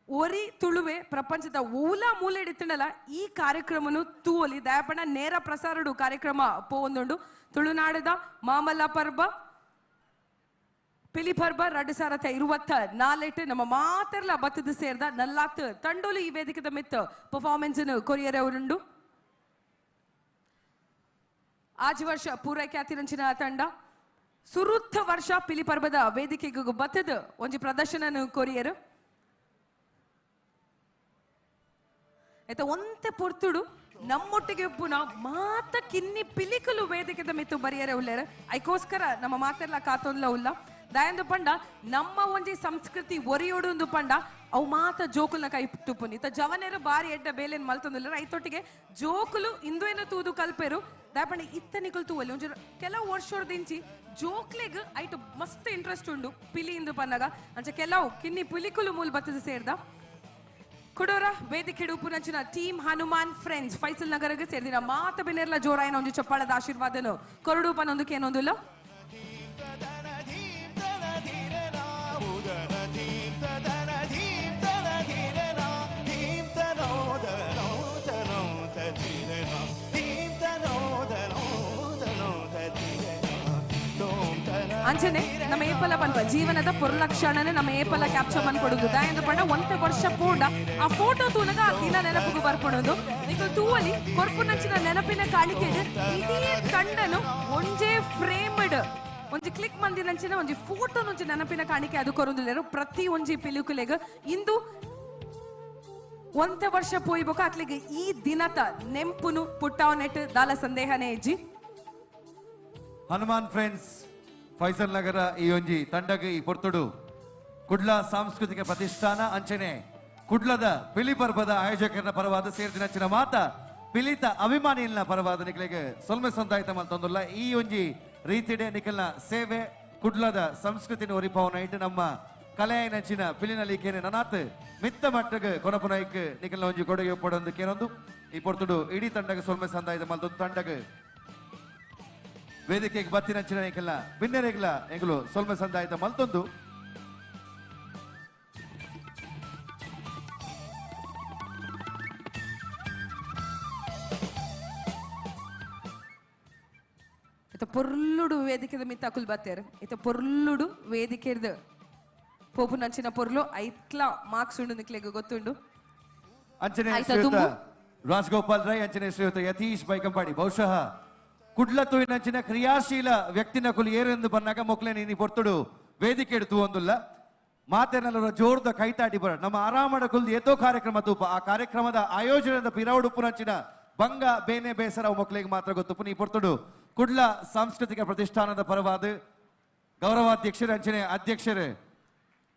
ಒರಿ ತುಳುವೆ ಪ್ರಪಂಚದ ಓಲ ಮೂಲೆ ಇತ್ತುಂಡಲ ಈ ಕಾರ್ಯಕ್ರಮನು ತೂವಲಿ ದಯಪಣ ನೇರ ಪ್ರಸಾರಡು ಕಾರ್ಯಕ್ರಮ ಪೋವೊಂದುಂಡು ತುಳುನಾಡದ ಮಾಮಲ್ಲ ಪರ್ಬ ಪಿಲಿ ಪರ್ಬ 2024 ನಮ್ಮ ಮಾತೆರ್ಲ ಬತ್ತದ ಸೇರ್ದ ನಲ್ಲಾತ್ ತಂಡೋಲು ಈ ವೇದಿಕೆದ ಮಿತ್ ಪರ್ಫಾರ್ಮೆನ್ಸ್ ಕೊರಿಯರ್ ಅವರುಂಡು ಆಜಿ ವರ್ಷ ಪೂರೈಕೆ ಆತಿರಂಚಿನ ತಂಡ ಸುರುತ್ತ ವರ್ಷ ಪಿಲಿ ಪರ್ಬದ ವೇದಿಕೆಗೆ ಬತ್ತದ ಒಂಜಿ ಪ್ರದರ್ಶನ ಕೊರಿಯರ್ ಆಯ್ತಾ ಒಂತೆ ಪೊರ್ತುಡು ನಮ್ಮೊಟ್ಟಿಗೆ ಉಪ್ಪುನ ಮಾತ ಕಿನ್ನಿ ಪಿಲಿಕಲು ವೇದಿಕೆದ ಮಿತ್ತು ಬರಿಯರೆ ಉಳ್ಳೇರು ಐಕೋಸ್ಕರ ನಮ್ಮ ಮಾತೆಲ್ಲ ಕಾತೊಂದ್ಲ ಉಲ್ಲ ದಯಂದು ಪಂಡ ನಮ್ಮ ಒಂಜಿ ಸಂಸ್ಕೃತಿ ಒರಿಯೋಡು ಪಂಡ ಅವು ಮಾತ ಜೋಕುಲ್ನ ಕೈ ತುಪ್ಪುನಿ ಇತ್ತ ಜವನೇರು ಬಾರಿ ಎಡ್ಡ ಬೇಲೆನ್ ಮಲ್ತೊಂದುಲ್ಲೆರ್ ಐತೊಟ್ಟಿಗೆ ಜೋಕುಲು ಇಂದುವೇನ ತೂದು ಕಲ್ಪೆರು ದಾಯಪಂಡ ಇತ್ತ ನಿಕುಲು ತೂವಲ್ಲಿ ಒಂಜಿ ಕೆಲವು ವರ್ಷದಿಂಚಿ ಜೋಕ್ಲೆಗ್ ಐಟ್ ಮಸ್ತ್ ಇಂಟ್ರೆಸ್ಟ್ ಉಂಡು ಪಿಲಿ ಇಂದು ಪನ್ನಗ ಅಂಚ ಕೆಲವು ಕಿನ್ನಿ ಪಿಲಿಕುಲು ಮೂಲ ಬತ್ತದ ಸೇರ್ದ ಕುಡೋರ ವೇದಿಕೆ ಉಪ್ಪುನಂಚಿನ ಟೀಮ್ ಹನುಮಾನ್ ಫ್ರೆಂಡ್ಸ್ ಫೈಸಲ್ ನಗರಗೆ ಸೇರಿದಿನ ಮಾತ ಬಿನೆರ್ಲ ಜೋರಾಯನ ಒಂಜಿ ಚಪ್ಪಾಳದ ಆಶೀರ್ವಾದನು ಕೊರಡು ಪನ್ನೊಂದಕ್ಕೆ ಏನೊಂದುಲ್ಲ ಅಂಚನೆ ನಮ್ಮ ಏಪಲ ಪನ್ಪ ಜೀವನದ ಪೊರ್ಲಕ್ಷಣನೆ ನಮ್ಮ ಏಪಲ ಕ್ಯಾಪ್ಚರ್ ಮನ್ಕೊಡುದು ದಾಯಂದು ಪಂಡ ಒಂತೆ ವರ್ಷ ಪೂಂಡ ಆ ಫೋಟೋ ತೂನಗ ಆ ದಿನ ನೆನಪುಗು ಬರ್ಪೊಡೋದು ನಿಕುಲು ತೂವಲಿ ಕೊರ್ಪುನಂಚಿನ ನೆನಪಿನ ಕಾಣಿಕೆಡ್ ಇಡೀ ತಂಡನು ಒಂಜೇ ಫ್ರೇಮ್ಡ್ ಒಂಜಿ ಕ್ಲಿಕ್ ಮಂದಿನಂಚಿನ ಒಂಜಿ ಫೋಟೋ ಒಂಜಿ ನೆನಪಿನ ಕಾಣಿಕೆ ಅದು ಕೊರೊಂದುಲ್ಲೆರ್ ಪ್ರತಿ ಒಂಜಿ ಪಿಲುಕುಲೆಗ್ ಇಂದು ಒಂತೆ ವರ್ಷ ಪೋಯ್ಬೊಕ ಅಕ್ಲೆಗ್ ಈ ದಿನತ ನೆಂಪುನು ಪುಟ್ಟಾವನೆಟ್ ದಾಲ ಸಂದೇಹನೇ ಇಜ್ಜಿ. ಹನುಮಾನ್ ಫ್ರೆಂಡ್ಸ್ ಫೈಸಲ್ ನಗರ ಈ ಒಂಜಿ ತಂಡಗ ಈ ಪೊರ್ತುಡು ಕುಡ್ಲ ಸಾಂಸ್ಕೃತಿಕ ಪ್ರತಿಷ್ಠಾನ ಅಂಚನೆ ಕುಡ್ಲದ ಪಿಲಿ ಪರ್ಬದ ಆಯೋಜಕರ ಪರವಾದ ಸೇರ್ದಿನಂಚಿನ ಮಾತ ಪಿಲಿತ ಅಭಿಮಾನಿಯನ್ನ ಪರವಾದ ನಿಕಲಿಗೆ ಸೊಲ್ಮೆ ಸಂದಾಯಿತ ಮಲ್ತೊಂದುಲ್ಲ. ಈ ಒಂಜಿ ರೀತಿಡೆ ನಿಕಲ್ನ ಸೇವೆ ಕುಡ್ಲದ ಸಂಸ್ಕೃತಿನ ಒರಿಪವನ ಇಟ್ಟು ನಮ್ಮ ಕಲೆಯನಂಚಿನ ಪಿಲಿನ ಲೀಕೇನೆ ನನಾತ್ ಮಿತ್ತ ಮಟ್ಟಗ ಕೊನಪುನೈಕ್ ನಿಕಲ್ನ ಒಂಜಿ ಕೊಡುಗೆ ಒಪ್ಪಡೊಂದು ಕೇನೊಂದು ಈ ಪೊರ್ತುಡು ಇಡೀ ತಂಡಗ ಸೊಲ್ಮೆ ಸಂದಾಯಿತ ಮಲ್ತೊಂದು ತಂಡಗ ವೇದಿಕೆಗೆ ಬತ್ತಿನಂಚಿನ ಎಂಕೆಲ್ಲ ಬಿನ್ನೆರೆಗ್ಲ ಎಂಗುಲು ಸೊಲ್ಮೆ ಸಂದಾಯಿತ ಮಲ್ತೊಂದು. ಇತ್ತ ಪೊರ್ಲುಡು ವೇದಿಕೆದ ಮಿತ್ತ ಅಕುಲ್ ಬತ್ತೇರು ಇತ್ತ ಪೊರ್ಲುಡು ವೇದಿಕೆದ ಪೋಪುನಂಚಿನ ಪೊರ್ಲು ಐತ್ಲ ಮಾರ್ಕ್ಸ್ ಉಂಡು ನಿಕ್ಲೆಗ್ ಗೊತ್ತುಂಡು. ಅಂಚನೆ ಶ್ರೀಯುತ ರಾಜಗೋಪಾಲ್ ರೈ ಅಂಚನೆ ಶ್ರೀಯುತ ಯತೀಶ್ ಬೈಕಂಪಾಡಿ ಬಹುಶಃ ಕುಡ್ಲ ತೂಯಿನಂಚಿನ ಕ್ರಿಯಾಶೀಲ ವ್ಯಕ್ತಿನ ಕುಲು ಏರೆಂದು ಬನ್ನಾಗ ಮೊಕ್ಲೆ ನೀ ಪೊರ್ತುಡು ವೇದಿಕೆ ಇಡ್ತು ಒಂದುಲ್ಲ ಮಾತೇನಲ್ಲ ಜೋರ್ದ ಕೈತಾಟಿ ಬರ ನಮ್ಮ ಆರಾಮಡ ಕುಲ್ದು ಏತೋ ಕಾರ್ಯಕ್ರಮ ತೂಪ ಆ ಕಾರ್ಯಕ್ರಮದ ಆಯೋಜನೆದ ಪಿರೌಡುಪ್ಪುನಂಚಿನ ಬಂಗ ಬೇನೆ ಬೇಸರ ಮೊಕ್ಲೆಗೆ ಮಾತ್ರ ಗೊತ್ತುಪ್ಪು. ನೀ ಪೊರ್ತುಡು ಕುಡ್ಲ ಸಾಂಸ್ಕೃತಿಕ ಪ್ರತಿಷ್ಠಾನದ ಪರವಾದ ಗೌರವಾಧ್ಯಕ್ಷರು ಅಂಚನೆ ಅಧ್ಯಕ್ಷರು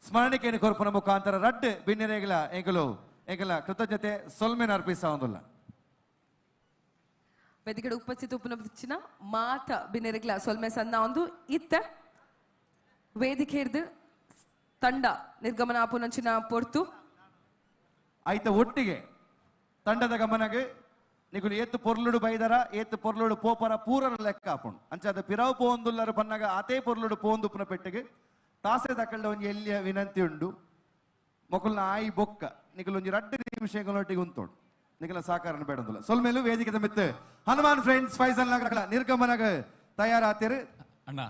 ಸ್ಮರಣಿಕೆಯನ್ನು ಕೊರಪುನ ಮುಖಾಂತರ ರಡ್ಡ್ ಬಿನ್ನೆರೆಗಳ ಎಂಕಲು ಎಂಕಲ ಕೃತಜ್ಞತೆ ಸೊಲ್ಮೆನ ಅರ್ಪಿಸ ಒಂದುಲ್ಲ. ವೇದಿಕೆಡ್ ಉಪಸ್ಥಿತ ಉಪನಬಿಚ್ಚಿನ ಮಾತ ಬಿನ್ನೆರೆಗ್ಲ ಸೊಲ್ಮೆ ಸನ್ನ ಒಂದು ಇತ್ತ ವೇದಿಕೆರ್ದು ತಂಡ ನಿರ್ಗಮನ ಆಪುನಂಚಿನ ಪೊರ್ತು ಆಯ್ತ ಒಟ್ಟಿಗೆ ತಂಡದ ಗಮನಗೆ ನಿಕುಲು ಏತು ಪೊರ್ಲುಡು ಬೈದರ ಏತು ಪೊರ್ಲುಡು ಪೋಪರ ಪೂರರ ಲೆಕ್ಕ ಆಪುಂಡು ಅಂಚಾದ ಪಿರವು ಪೋಂದುಲ್ಲರ ಬನ್ನಾಗ ಆತೇ ಪೊರ್ಲುಡು ಪೋಂದುಪ್ಪುನ ಪೆಟ್ಟಿಗೆ ತಾಸೆ ದಕ್ಕಲ್ಡ ಒಂಜಿ ಎಲ್ಲಿಯ ವಿನಂತಿ ಉಂಡು ಮೊಕಲ್ನ ಆಯಿ ಬೊಕ್ಕ ನಿಕುಲು ಒಂಜಿ ರಡ್ಡು ನಿಮಿಷಗಳೊಟ್ಟಿಗೆ ಉಂತೋಡು ನಿಕಲ ಸಾಕಾರನ ಬೇಡಂದುಲ್ಲ. ಸೊಲ್ಮೇಲು ವೇದಿಕೆ ಮಿತ್ತು ಹನುಮಾನ್ ಫ್ರೆಂಡ್ಸ್ ಫೈಸಲ್ ನಗರ ನಿರ್ಗಮನಗ ತಯಾರಾತಿರು. ಅಣ್ಣ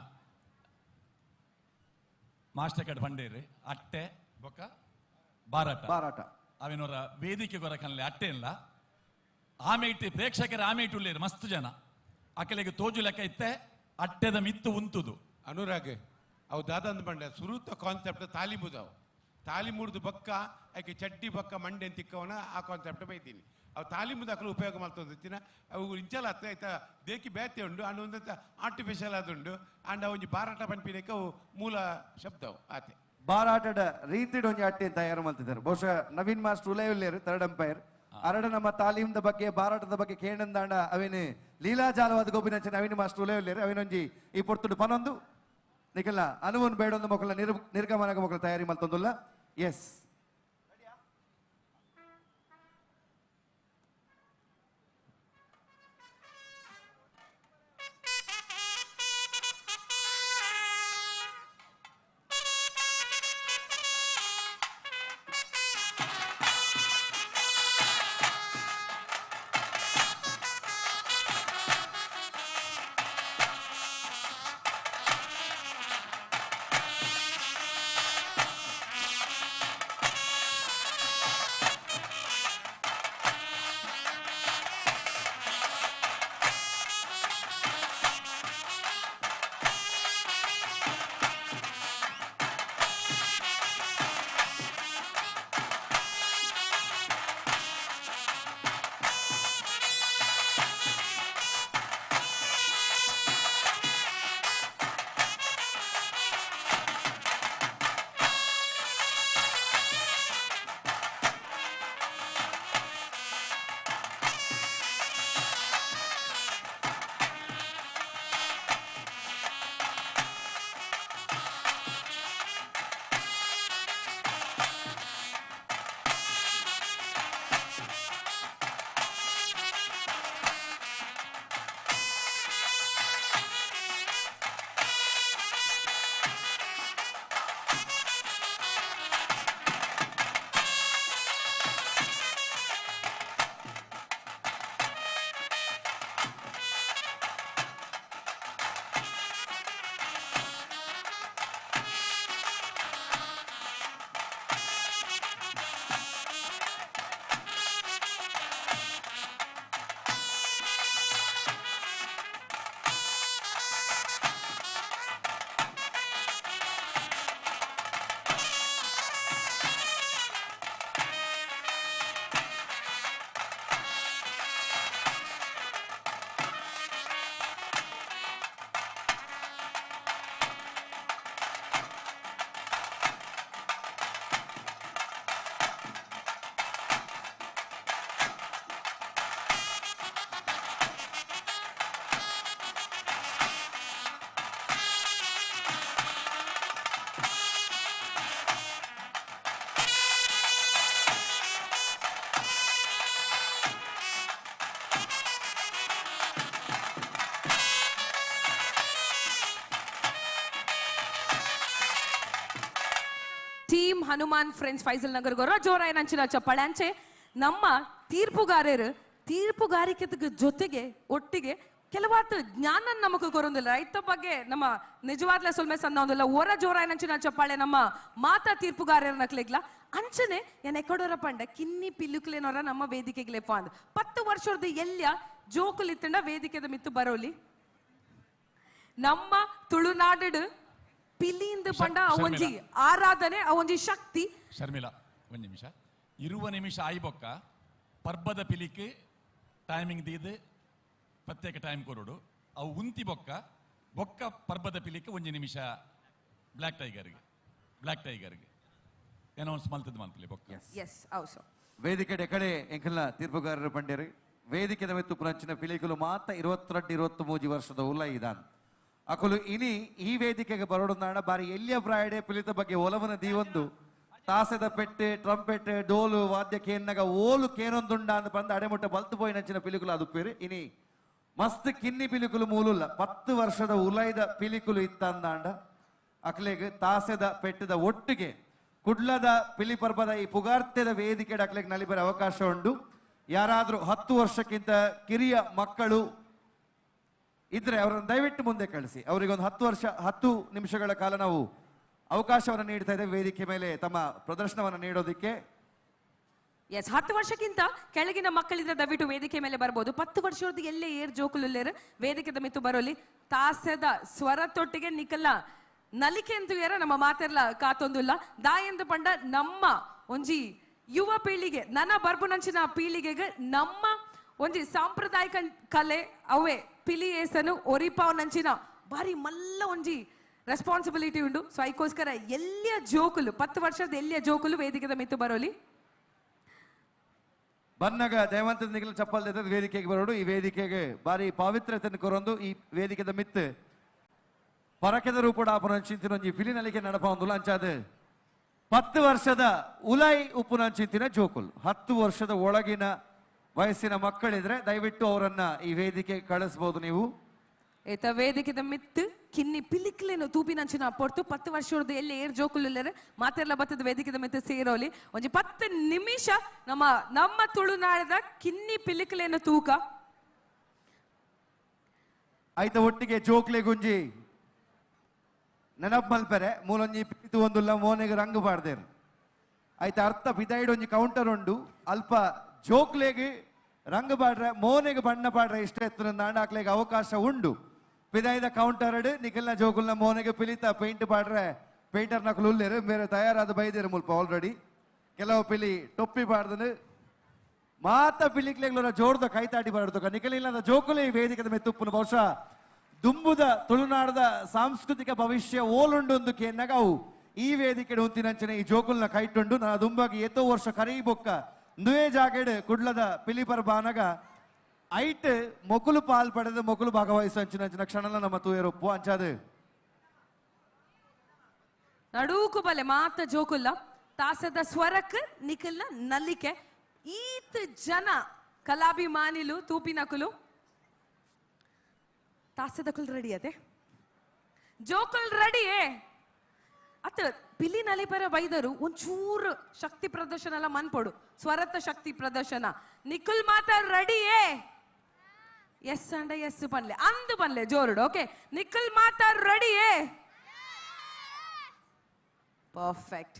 ಮಾಸ್ಟರ್ ಕಾರ್ಡ್ ಬಂಡೇರಿ ಅಟ್ಟೆ ಬೊಕ್ಕ ಬಾರಾಟ ಬಾರಾಟ ಅವಿನವರ ವೇದಿಕೆ ಗೊರಕನ್ಲೆ ಅಟ್ಟೆ ಇಲ್ಲ ಆಮೇಟಿ ಪ್ರೇಕ್ಷಕರ ಆಮೇಟು ಉಳ್ಳೇರು ಮಸ್ತ್ ಜನ ಅಕಲೆಗೆ ತೋಜು ಲೆಕ್ಕ ಇತ್ತೆ ಅಟ್ಟೆದ ಮಿತ್ತು ಉಂತುದು. ಅನುರಾಗ್ ಅವು ದಾದಂದ ಬಂಡೆ ಸುರುತ ಕಾನ್ಸೆಪ್ಟ್ ತಾಲಿಮುದವು ತಾಲಿಮುಡ್ದು ಬಕ್ಕ ಆಕೆ ಚಡ್ಡಿ ಬಕ್ಕ ಮಂಡೆ ತಿಕ್ಕವನ ಆ ಕಾನ್ಸೆಪ್ಟ್ ಬೈತೀನಿ ಅವು ತಾಲಿಮುದ ಅಕಲು ಉಪಯೋಗ ಮಾಡ್ತೊಂದಿತ್ತಿನ ಅವು ಇಂಚಲ ಅತ್ತ ಆಯ್ತಾ ದೇಕಿ ಬೇತೆ ಉಂಡು ಅಂಡ್ ಒಂದಂತ ಆರ್ಟಿಫಿಷಿಯಲ್ ಆದುಂಡು ಅಂಡ್ ಒಂಜಿ ಬಾರಾಟ ಪನ್ಪಿನಕ್ಕೆ ಅವು ಮೂಲ ಶಬ್ದವು ಆತೆ ಬಾರಾಟದ ರೀತಿಡ್ ಒಂಜಿ ಅಟ್ಟೆ ತಯಾರು ಮಾಡ್ತಿದ್ದಾರೆ. ಬಹುಶಃ ನವೀನ್ ಮಾಸ್ಟರ್ ಉಲೇ ಥರ್ಡ್ ಅಂಪೈರ್ ಅರಡ ನಮ್ಮ ತಾಲೀಮ್ದ ಬಗ್ಗೆ ಬಾರಾಟದ ಬಗ್ಗೆ ಕೇಣಂದಾಂಡ ಅವೇನು ಲೀಲಾಜಾಲವಾದ ಗೋಪಿನಂಚ ನವೀನ್ ಮಾಸ್ಟರ್ ಉಲೇ ಅವೇನೊಂಜಿ ಈ ಪೊರ್ತುಡು ಪನೊಂದು ನಿಕಲ್ಲ ಅನುವನ್ ಬೇಡೊಂದು ಮಕ್ಕಳ ನಿರ್ಗಮನಗ ಮಕ್ಕಳ ತಯಾರಿ ಮಲ್ತೊಂದುಲ್ಲ. Yes team Hanuman friends Faizal Nagar ಗೊರ ಜೋರಾಯ ನಂಚಿನ ಚಪ್ಪಾಳೆ. ಅಂಚೆ ನಮ್ಮ ತೀರ್ಪುಗಾರರು ತೀರ್ಪುಗಾರಿಕೆ ಜೊತೆಗೆ ಒಟ್ಟಿಗೆ ಕೆಲವಾತು ಜ್ಞಾನ ನಮಗ ಕೊರೊಂದಿಲ್ಲ ರೈತ ಬಗ್ಗೆ ನಮ್ಮ ನಿಜವಾದ್ಲ ಸೊಲ್ಮೆ ಸಂದ ಒಂದಿಲ್ಲ ಒರ ಜೋರಾಯ ನಂಚಿನ ಚಪ್ಪಾಳೆ ನಮ್ಮ ಮಾತಾ ತೀರ್ಪುಗಾರರ ನಕ್ಲಿಗ್ಲ. ಅಂಚನೆ ಏನ್ ಎಕಡೋರ ಪಂಡ ಕಿನ್ನಿ ಪಿಲ್ಲುಕ್ಲೇನೋರ ನಮ್ಮ ವೇದಿಕೆಗ್ಲೆಪ್ಪ ಅಂದ್ 10 ವರ್ಷದ ಎಲ್ಲಿಯ ಜೋಕುಲಿತ್ತಂಡ ವೇದಿಕೆದ ಮಿತ್ತು ಬರೋಲಿ. ನಮ್ಮ ತುಳುನಾಡು ಪಿಲಿಂದ ಪಂಡ ಅವೊಂಜಿ ಆರಾಧನೆ ಅವೊಂಜಿ ಶಕ್ತಿ. ಶರ್ಮಿಳಾ ಒಂದು ನಿಮಿಷ ಇರುವ ನಿಮಿಷ ಆಯ್ಬೊಕ್ಕ ಪರ್ಬದ ಪಿಲಿಕ್ ಟೈಮಿಂಗ್ ದೀದ್ ಪ್ರತ್ಯೇಕ ಟೈಮ್ ಕೊರೋಡು ಅವು ಉಂತಿ ಬೊಕ್ಕ ಬೊಕ್ಕ ಪರ್ಬದ ಪಿಲಿಕ್ ಒಂಜಿ ನಿಮಿಷ ಬ್ಲ್ಯಾಕ್ ಟೈಗರ್ಗೆ ಅನೌನ್ಸ್ ಮಲ್ತದ ಮಲ್ಪಲಿ ಬೊಕ್ಕ. ಎಸ್ ಹೌದು. ವೇದಿಕೆ ಕಡೆ ಎಂಕಲ್ನ ತೀರ್ಪುಗಾರರು ಪಂಡ್ಯರು ವೇದಿಕೆದ ಮೆತ್ತು ಪುನಂಚಿನ ಪಿಲಿಕುಲು ಮಾತ 22 23 ವರ್ಷದ ಉಲ್ಲ ಇದಾನ್ ಅಕುಲು ಇನಿ ಈ ವೇದಿಕೆಗೆ ಬರೋಡೊಂದಾಣ ಬಾರಿ ಎಲ್ಲಿಯ ಪ್ರಾಯಡೆ ಪಿಲಿತ ಬಗ್ಗೆ ಒಲವನ ದೀವೊಂದು ತಾಸೆದ ಪೆಟ್ಟೆ ಟ್ರಂಪೆಟ್ ಡೋಲು ವಾದ್ಯ ಕೇನ್ನಗ ಓಲು ಕೇನೊಂದುಂಡ ಅಂದ್ ಬಂದ ಅಡೆಮುಟ್ಟ ಬಲ್ತು ಪೋಯಿನಂಚಿನ ಪಿಲಿಕುಲು ಅದು ಇನಿ ಮಸ್ತ್ ಕಿನ್ನಿ ಪಿಲಿಕುಲು ಮೂಲುಲ್ಲ 10 ವರ್ಷದ ಉಲೈದ ಪಿಲಿಕುಲು ಇತ್ತಂದಾಂಡ ಅಕ್ಲೆಗ್ ತಾಸೆದ ಪೆಟ್ಟದ ಒಟ್ಟಿಗೆ ಕುಡ್ಲದ ಪಿಲಿ ಪರ್ಬದ ಈ ಪುಗಾರ್ತೆದ ವೇದಿಕೆ ಅಕ್ಲೆಗ್ ನಲಿಬರ ಅವಕಾಶ ಉಂಡು. ಯಾರಾದರೂ 10 ವರ್ಷಕ್ಕಿಂತ ಕಿರಿಯ ಮಕ್ಕಳು ಇದ್ರೆ ಅವರನ್ನು ದಯವಿಟ್ಟು ಮುಂದೆ ಕಳಿಸಿ. ಅವರಿಗೊಂದು 10 ನಿಮಿಷಗಳ ಕಾಲ ನಾವು ಅವಕಾಶವನ್ನು ನೀಡ್ತಾ ಇದ್ದೇವೆ ವೇದಿಕೆ ಮೇಲೆ ತಮ್ಮ ಪ್ರದರ್ಶನವನ್ನು ನೀಡೋದಿಕ್ಕೆ. ಎಸ್ 10 ವರ್ಷಕ್ಕಿಂತ ಕೆಳಗಿನ ಮಕ್ಕಳಿದ್ರೆ ದಯವಿಟ್ಟು ವೇದಿಕೆ ಮೇಲೆ ಬರ್ಬೋದು. 10 ವರ್ಷದ ಎಲ್ಲೇ ಏರ್ ಜೋಕುಲುಲ್ಲೇರು ವೇದಿಕೆದ ಮಿತ್ತು ಬರೋಲಿ. ತಾಸೆದ ಸ್ವರ ತೊಟ್ಟಿಗೆ ನಿಕಲ್ಲ ನಲಿಕೆ ಎಂದು ಏರ ನಮ್ಮ ಮಾತೆರ್ಲ ಕಾತೊಂದುಲ್ಲ ದಾಯೆಂದು ಪಂಡ ನಮ್ಮ ಒಂಜಿ ಯುವ ಪೀಳಿಗೆ ನನ್ನ ಬರ್ಬುನಂಚಿನ ಪೀಳಿಗೆಗೆ ನಮ್ಮ ಒಂಜಿ ಸಾಂಪ್ರದಾಯಿಕ ಕಲೆ ಅವೇ ಪಿಲಿ ಏಸನು ಒರಿಪಾವನಂಚಿನ ಭಾರಿ ಮಲ್ಲ ಒಂಜಿ ರೆಸ್ಪಾನ್ಸಿಬಿಲಿಟಿ ಉಂಡು. ಸೊ ಅದಕ್ಕೋಸ್ಕರ ಎಲ್ಲಿಯ ಜೋಕುಲು 10 ವರ್ಷದ ಎಲ್ಲಿಯ ಜೋಕುಲು ವೇದಿಕೆದ ಮಿತ್ತು ಬರೋಲಿ. ಬನ್ನಗ ಜಯವಂತ ನಿಖಿಲ್ ಚಪ್ಪಲ್ ವೇದಿಕೆಗೆ ಬರೋಡು. ಈ ವೇದಿಕೆಗೆ ಭಾರಿ ಪಾವಿತ್ರ್ಯತೆಯನ್ನು ಕೊರೊಂದು ಈ ವೇದಿಕೆದ ಮಿತ್ತು ಪರಕೆದ ರೂಪಡ ಆಪುನಂಚಿಂತಿನೊಂಜಿ ಪಿಲಿನಲಿಕೆ ನಡಪ ಒಂದು ಅಂಚಾದ 10 ವರ್ಷದ ಉಲೈ ಉಪ್ಪುನಂಚಿಂತಿನ ಜೋಕುಲ್ 10 ವರ್ಷದ ಒಳಗಿನ ವಯಸ್ಸಿನ ಮಕ್ಕಳಿದ್ರೆ ದಯವಿಟ್ಟು ಅವರನ್ನ ಈ ವೇದಿಕೆ ಕಳಿಸಬಹುದು ನೀವು. ಏತ ವೇದಿಕೆದ ಮಿತ್ತು ಕಿನ್ನಿ ಪಿಲಿಕ್ಲೇನು ತೂಪಿನಂಚಿನ ಪೊರ್ತು 10 ವರ್ಷದ ಎಲ್ಲಿ ಏರ್ ಜೋಕುಲು ಮಾತೆರ್ಲ ಬತ್ತದ ವೇದಿಕೆದ ಮಿತ್ತು ಸೇರೋಲಿ. ಒಂಜಿ 10 ನಿಮಿಷ ನಮ್ಮ ನಮ್ಮ ತುಳುನಾಡದ ಕಿನ್ನಿ ಪಿಲಿಕ್ಲೇನು ತೂಕ ಆಯ್ತ ಒಟ್ಟಿಗೆ ಜೋಕ್ಲೆ ಗುಂಜಿ ನೆನಪು ಮಲ್ಪೆರೆ ಮೂಲೊಂಜಿ ಪಿತು ಒಂದುಲ್ಲ ಮೋನೆಗೆ ರಂಗು ಪಾಡ್ದೇರು ಆಯ್ತ ಅರ್ಥ ಪಿದಾಯಿಡ್ ಒಂಜಿ ಕೌಂಟರ್ ಉಂಡು ಅಲ್ಪ ಜೋಕ್ಲೆಗೆ ರಂಗು ಪಾಡ್ರೆ ಮೋನೆಗೆ ಬಣ್ಣ ಪಾಡ್ರೆ ಇಷ್ಟ ಎತ್ತು ನಾಡಾಕ್ಲೆಗೆ ಅವಕಾಶ ಉಂಡು. ಪಿದಾಯಿದ ಕೌಂಟರ್ ನಿಖಲ್ನ ಜೋಕುಲ್ನ ಮೋನೆಗೆ ಪಿಲಿತ ಪೇಂಟ್ ಪಾಡ್ರೆ ಪೇಂಟರ್ ನಕಲು ಉಲ್ಲೇರು ಬೇರೆ ತಯಾರಾದ ಬೈದೇರು ಮುಲ್ಪ ಆಲ್ರೆಡಿ ಕೆಲವು ಪಿಲಿ ಟೊಪ್ಪಿ ಪಾಡ್ದನು ಮಾತ ಪಿಲಿಕ್ಲೆಗ್ಲೋರ ಜೋರ್ದ ಕೈತಾಟಿ ಪಾಡ್ದಕ ನಿಖಲಿಲ್ಲದ ಜೋಕುಲೆ ಈ ವೇದಿಕೆದ ಮೆತ್ತುಪ್ಪುನ ಬಹುಶಃ ದುಂಬುದ ತುಳುನಾಡದ ಸಾಂಸ್ಕೃತಿಕ ಭವಿಷ್ಯ ಓಲುಂಡೊಂದು ಕೇನ್ನಗ ಅವು ಈ ವೇದಿಕೆ ಉಂತಿನಂಚನೆ ಈ ಜೋಕುಲ್ನ ಕೈಟುಂಡು ನಾ ದುಂಬಾಗಿ ಏತೋ ವರ್ಷ ಕರೀ ಬೊಕ್ಕ ನುಯೇ ಜಾಗೆಡ್ ಕುಡ್ಲದ ಪಿಲಿಪರ್ ಬಾನಗ ಐಟ್ ಮೊಕುಲು ಪಾಲ್ ಪಡೆದ ಮೊಕುಲು ಭಾಗವಹಿಸು ಅಂಚಿನ ಕ್ಷಣನ ನಮ್ಮ ತೂಯರೊಪ್ಪು ಅಂಚಾದ ನಡೂಕು ಬಲೆ ಮಾತ ಜೋಕುಲ್ಲ ತಾಸದ ಸ್ವರಕ್ ನಿಖಲ್ನ ನಲ್ಲಿಕೆ ಈತ್ ಜನ ಕಲಾಭಿಮಾನಿಲು ತೂಪಿನಕುಲು ತಾಸದಕುಲ್ ರೆಡಿ ಅದೇ ಜೋಕುಲ್ ರೆಡಿ ಅತ್ತ ಪಿಲಿ ನಲಿಪರ ಬೈದರು ಒಂಚೂರು ಶಕ್ತಿ ಪ್ರದರ್ಶನ ಎಲ್ಲ ಮನ್ಪೊಡು ಸ್ವರತ ಶಕ್ತಿ ಪ್ರದರ್ಶನ ನಿಖುಲ್ ಮಾತ ರೆಡಿಯೇ ಎಸ್ ಅಂಡ ಎಸ್ ಪನ್ಲೆ ಅಂದು ಪನ್ಲೆ ಜೋರುಡು ಓಕೆ ನಿಖುಲ್ ಮಾತ ರೆಡಿಯೇ ಪರ್ಫೆಕ್ಟ್.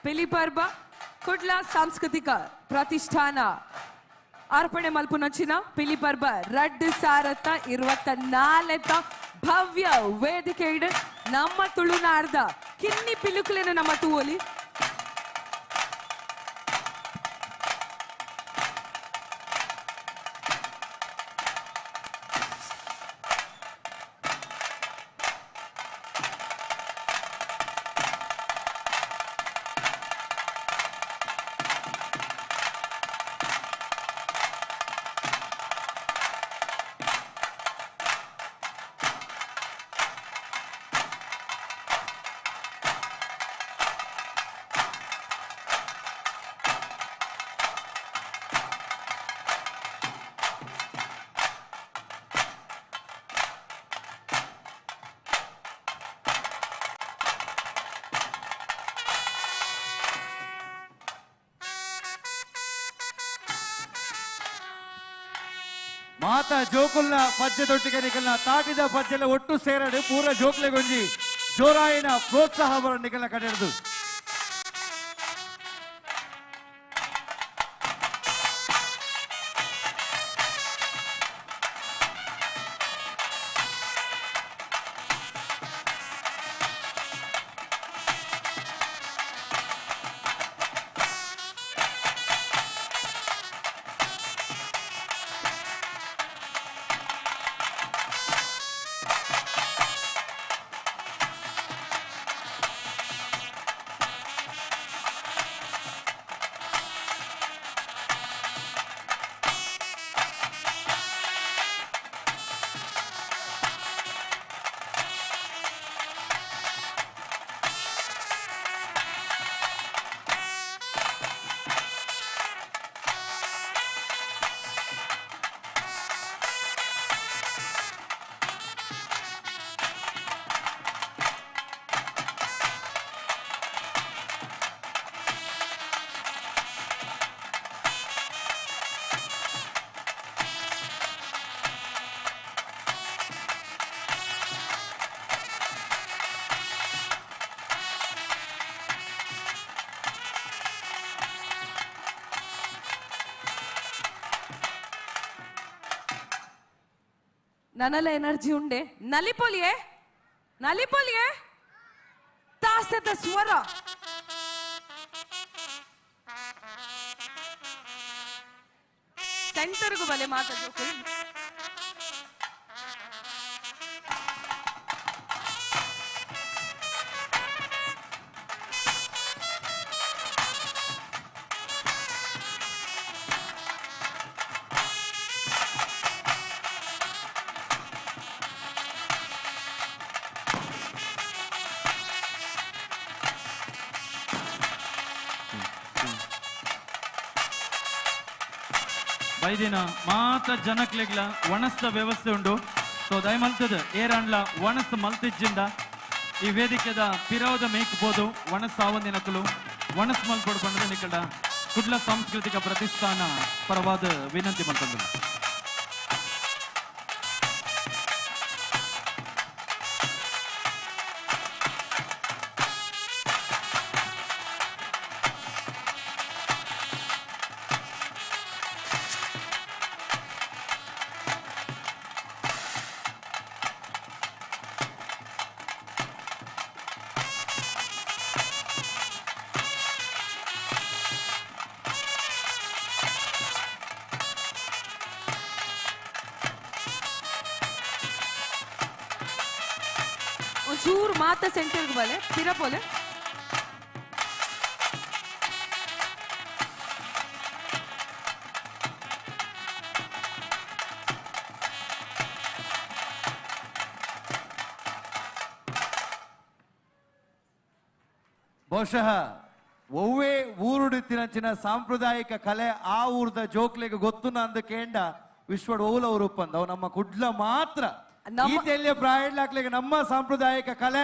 ಪಿಲಿ ಪರ್ಬ ಕುಡ್ಲ ಸಾಂಸ್ಕೃತಿಕ ಪ್ರತಿಷ್ಠಾನ ಅರ್ಪಣೆ ಮಲ್ಪುನಂಚಿನ ಪಿಲಿ ಪರ್ಬ 2024 ಭವ್ಯ ವೇದಿಕೆ ನಮ್ಮ ತುಳುನಾಡ್ದ ಕಿನ್ನಿ ಪಿಲುಕುಲೇನ ನಮ್ಮ ತೂವೊಲಿ. ಮಾತಾ ಜೋಕುಲ್ನ ಪಜ್ಜೆ ದೊಟ್ಟಿಗೆ ನಿಕಲ್ನ ತಾಟಿದ ಪಜ್ಜೆಲ ಒಟ್ಟು ಸೇರಡು ಪೂರ ಜೋಕ್ಲೆಗೊಂಜಿ ಜೋರಾಯಿನ ಪ್ರೋತ್ಸಾಹ ಬರ ನಿಕಲ್ನ ಕಡೆಯದು. ನನಲ ಎನರ್ಜಿ ಉಂಡೆ ನಲಿಪೊಲಿಯೇ ನಲಿಪೊಲಿಯೇ ತಾಸದ ಸ್ವರ ಸೆಂಟರ್ಗೂ ಬಲೆ ಮಾತಾಡೋಕು. ಬೈದಿನ ಮಾತ ಜನಕ್ಲೆಗ್ಲ ಒಣಸ್ದ ವ್ಯವಸ್ಥೆ ಉಂಡು. ಸೊ ದಯಮಲ್ತದ ಏರಾಂಡ್ಲ ಒಣಸ್ ಮಲ್ತಿಜ್ಜಿಂದ ಈ ವೇದಿಕೆದ ಪಿರವದ ಮೇಕ್ಬೋದು ಒಣಸ್ ಆವಂದಿನಕಲು ಒಣಸ್ ಮಲ್ಪೊಡು ಪಂಡದ ನಿಕಲ್ಡ ಕುಡ್ಲ ಸಾಂಸ್ಕೃತಿಕ ಪ್ರತಿಷ್ಠಾನ ಪರವಾದ ವಿನಂತಿ ಮಲ್ತಂದು. ಒಂಚೂರು ಮಾತ ಸೆಂಟರ್ಗೆ ಬಲೆ ಪಿರಪೋಲೆ. ಬಹುಶಃ ಒವ್ವೇ ಊರುಡಿತ್ತಿನಂಚಿನ ಸಾಂಪ್ರದಾಯಿಕ ಕಲೆ ಆ ಊರ್ದ ಜೋಕ್ಲೆಗೆ ಗೊತ್ತು ಅಂದ ಕೇಂಡ ವಿಶ್ವಡ್ ಓಲ ಊರುಪ್ಪಂದ ಅವು ನಮ್ಮ ಕುಡ್ಲ ಮಾತ್ರ ಈ ತೆಲ್ಯ ಪ್ರಾಯಡ್ಲಾಕ್ಲೆಗೆ ನಮ್ಮ ಸಾಂಪ್ರದಾಯಿಕ ಕಲೆ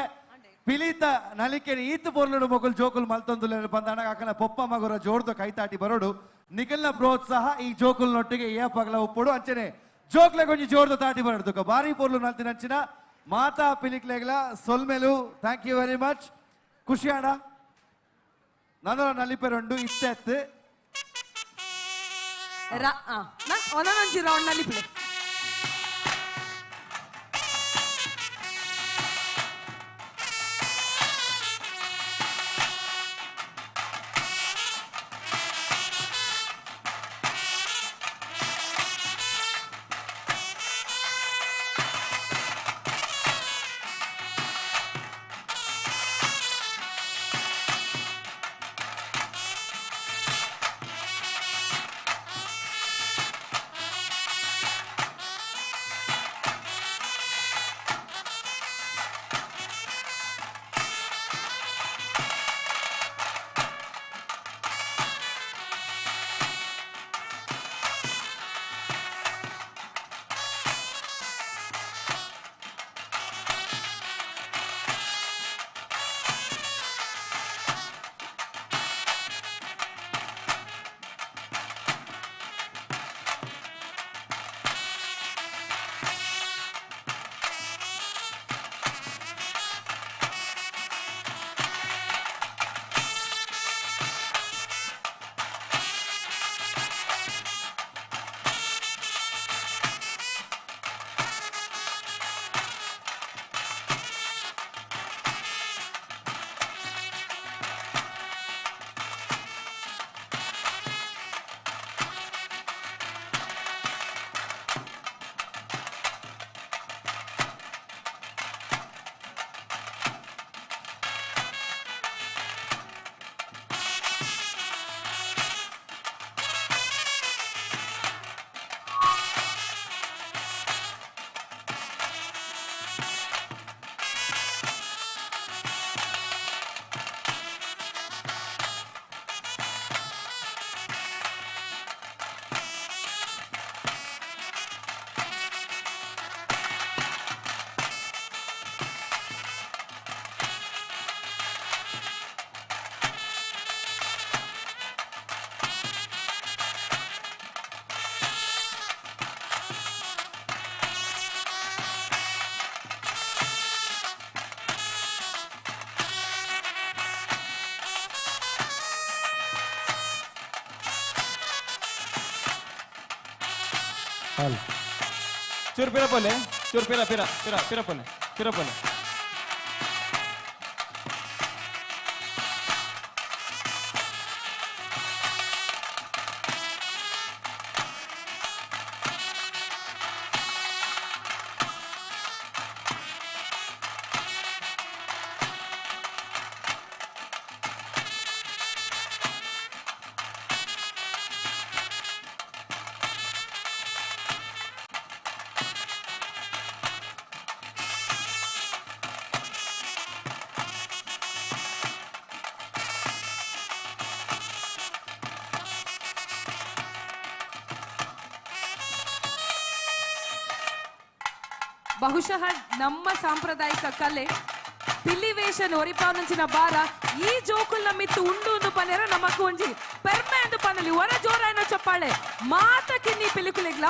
ಪಿಲಿತ ನಲಿಕೆ ಈತ ಪೊರ್ಲುಡು ಮೊಕುಲ್ ಜೋಕುಲ್ ಮಲ್ತೊಂದುಲ್ಲ ಬಂದಾಣ ಅಕನ ಪೊಪ್ಪ ಮಗುರ ಜೋಡ್ದು ಕೈತಾಟಿ ಬರೋಡು ನಿಖಲ್ನ ಪ್ರೋತ್ಸಾಹ ಈ ಜೋಕುಲ್ ನೊಟ್ಟಿಗೆ ಏ ಪಗಲ ಉಪ್ಪುಡು ಅಂಚನೆ ಜೋಕ್ಲೆ ಕೊಂಚ ಜೋಡ್ದು ತಾಟಿ ಬರೋಡು ಬಾರಿ ಪೊರ್ಲು ನಲ್ತಿನಂಚಿನ ಮಾತಾ ಪಿಲಿಕ್ಲೆಗ್ಲ ಸೊಲ್ಮೆಲು. Thank you very much. ಖುಷಿ ಅಣ್ಣ ನಾನು ನಲಿಪೆರೊಂಡು ಇತ್ತೆತ್ತು ಒಂದೊಂದು ರೌಂಡ್ ನಲಿಪಿಲೆ. ಚೂರು ಪಿರಪೋಲೆ, ಚೂರು ಪಿರ ಪಿರ ಪಿರ ಪಿರಪೋಲೆ ಪಿರಪೋಲೆ. ಬಹುಶಃ ನಮ್ಮ ಸಾಂಪ್ರದಾಯಿಕ ಕಲೆ ಪಿಲಿವೇಶನ್ ಒರಿಪಾವನಂಚಿನ ಬಾರ ಈ ಜೋಕುಲ್ ನಮ್ಮಿತ್ತು ಉಂಡು ಒಂದು ಪನೇರ ನಮಕ್ ಒಂಜಿ ಪೆರ್ಮೆ ಅಂದು ಪನಲಿ ಒರ ಜೋರಾಯನ ಚಪ್ಪಾಳೆ ಮಾತ ಕಿನ್ನಿ ಪಿಲಿಕುಲೆಗ್ಲ.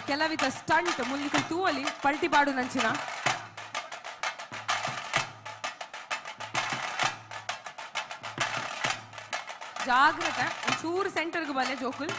ಕೆಲವಿದ ಸ್ಟಂಟ್ ಮುಲ್ಲಿಕ ತೂವಲಿ ಪಲ್ಟಿ ಬಾಡು ನಂಚಿನ ಜಾಗ್ರತೆ ಒಂಚೂರು ಸೆಂಟರ್ಗೆ ಬಲ್ಲೆ ಜೋಕುಲ್.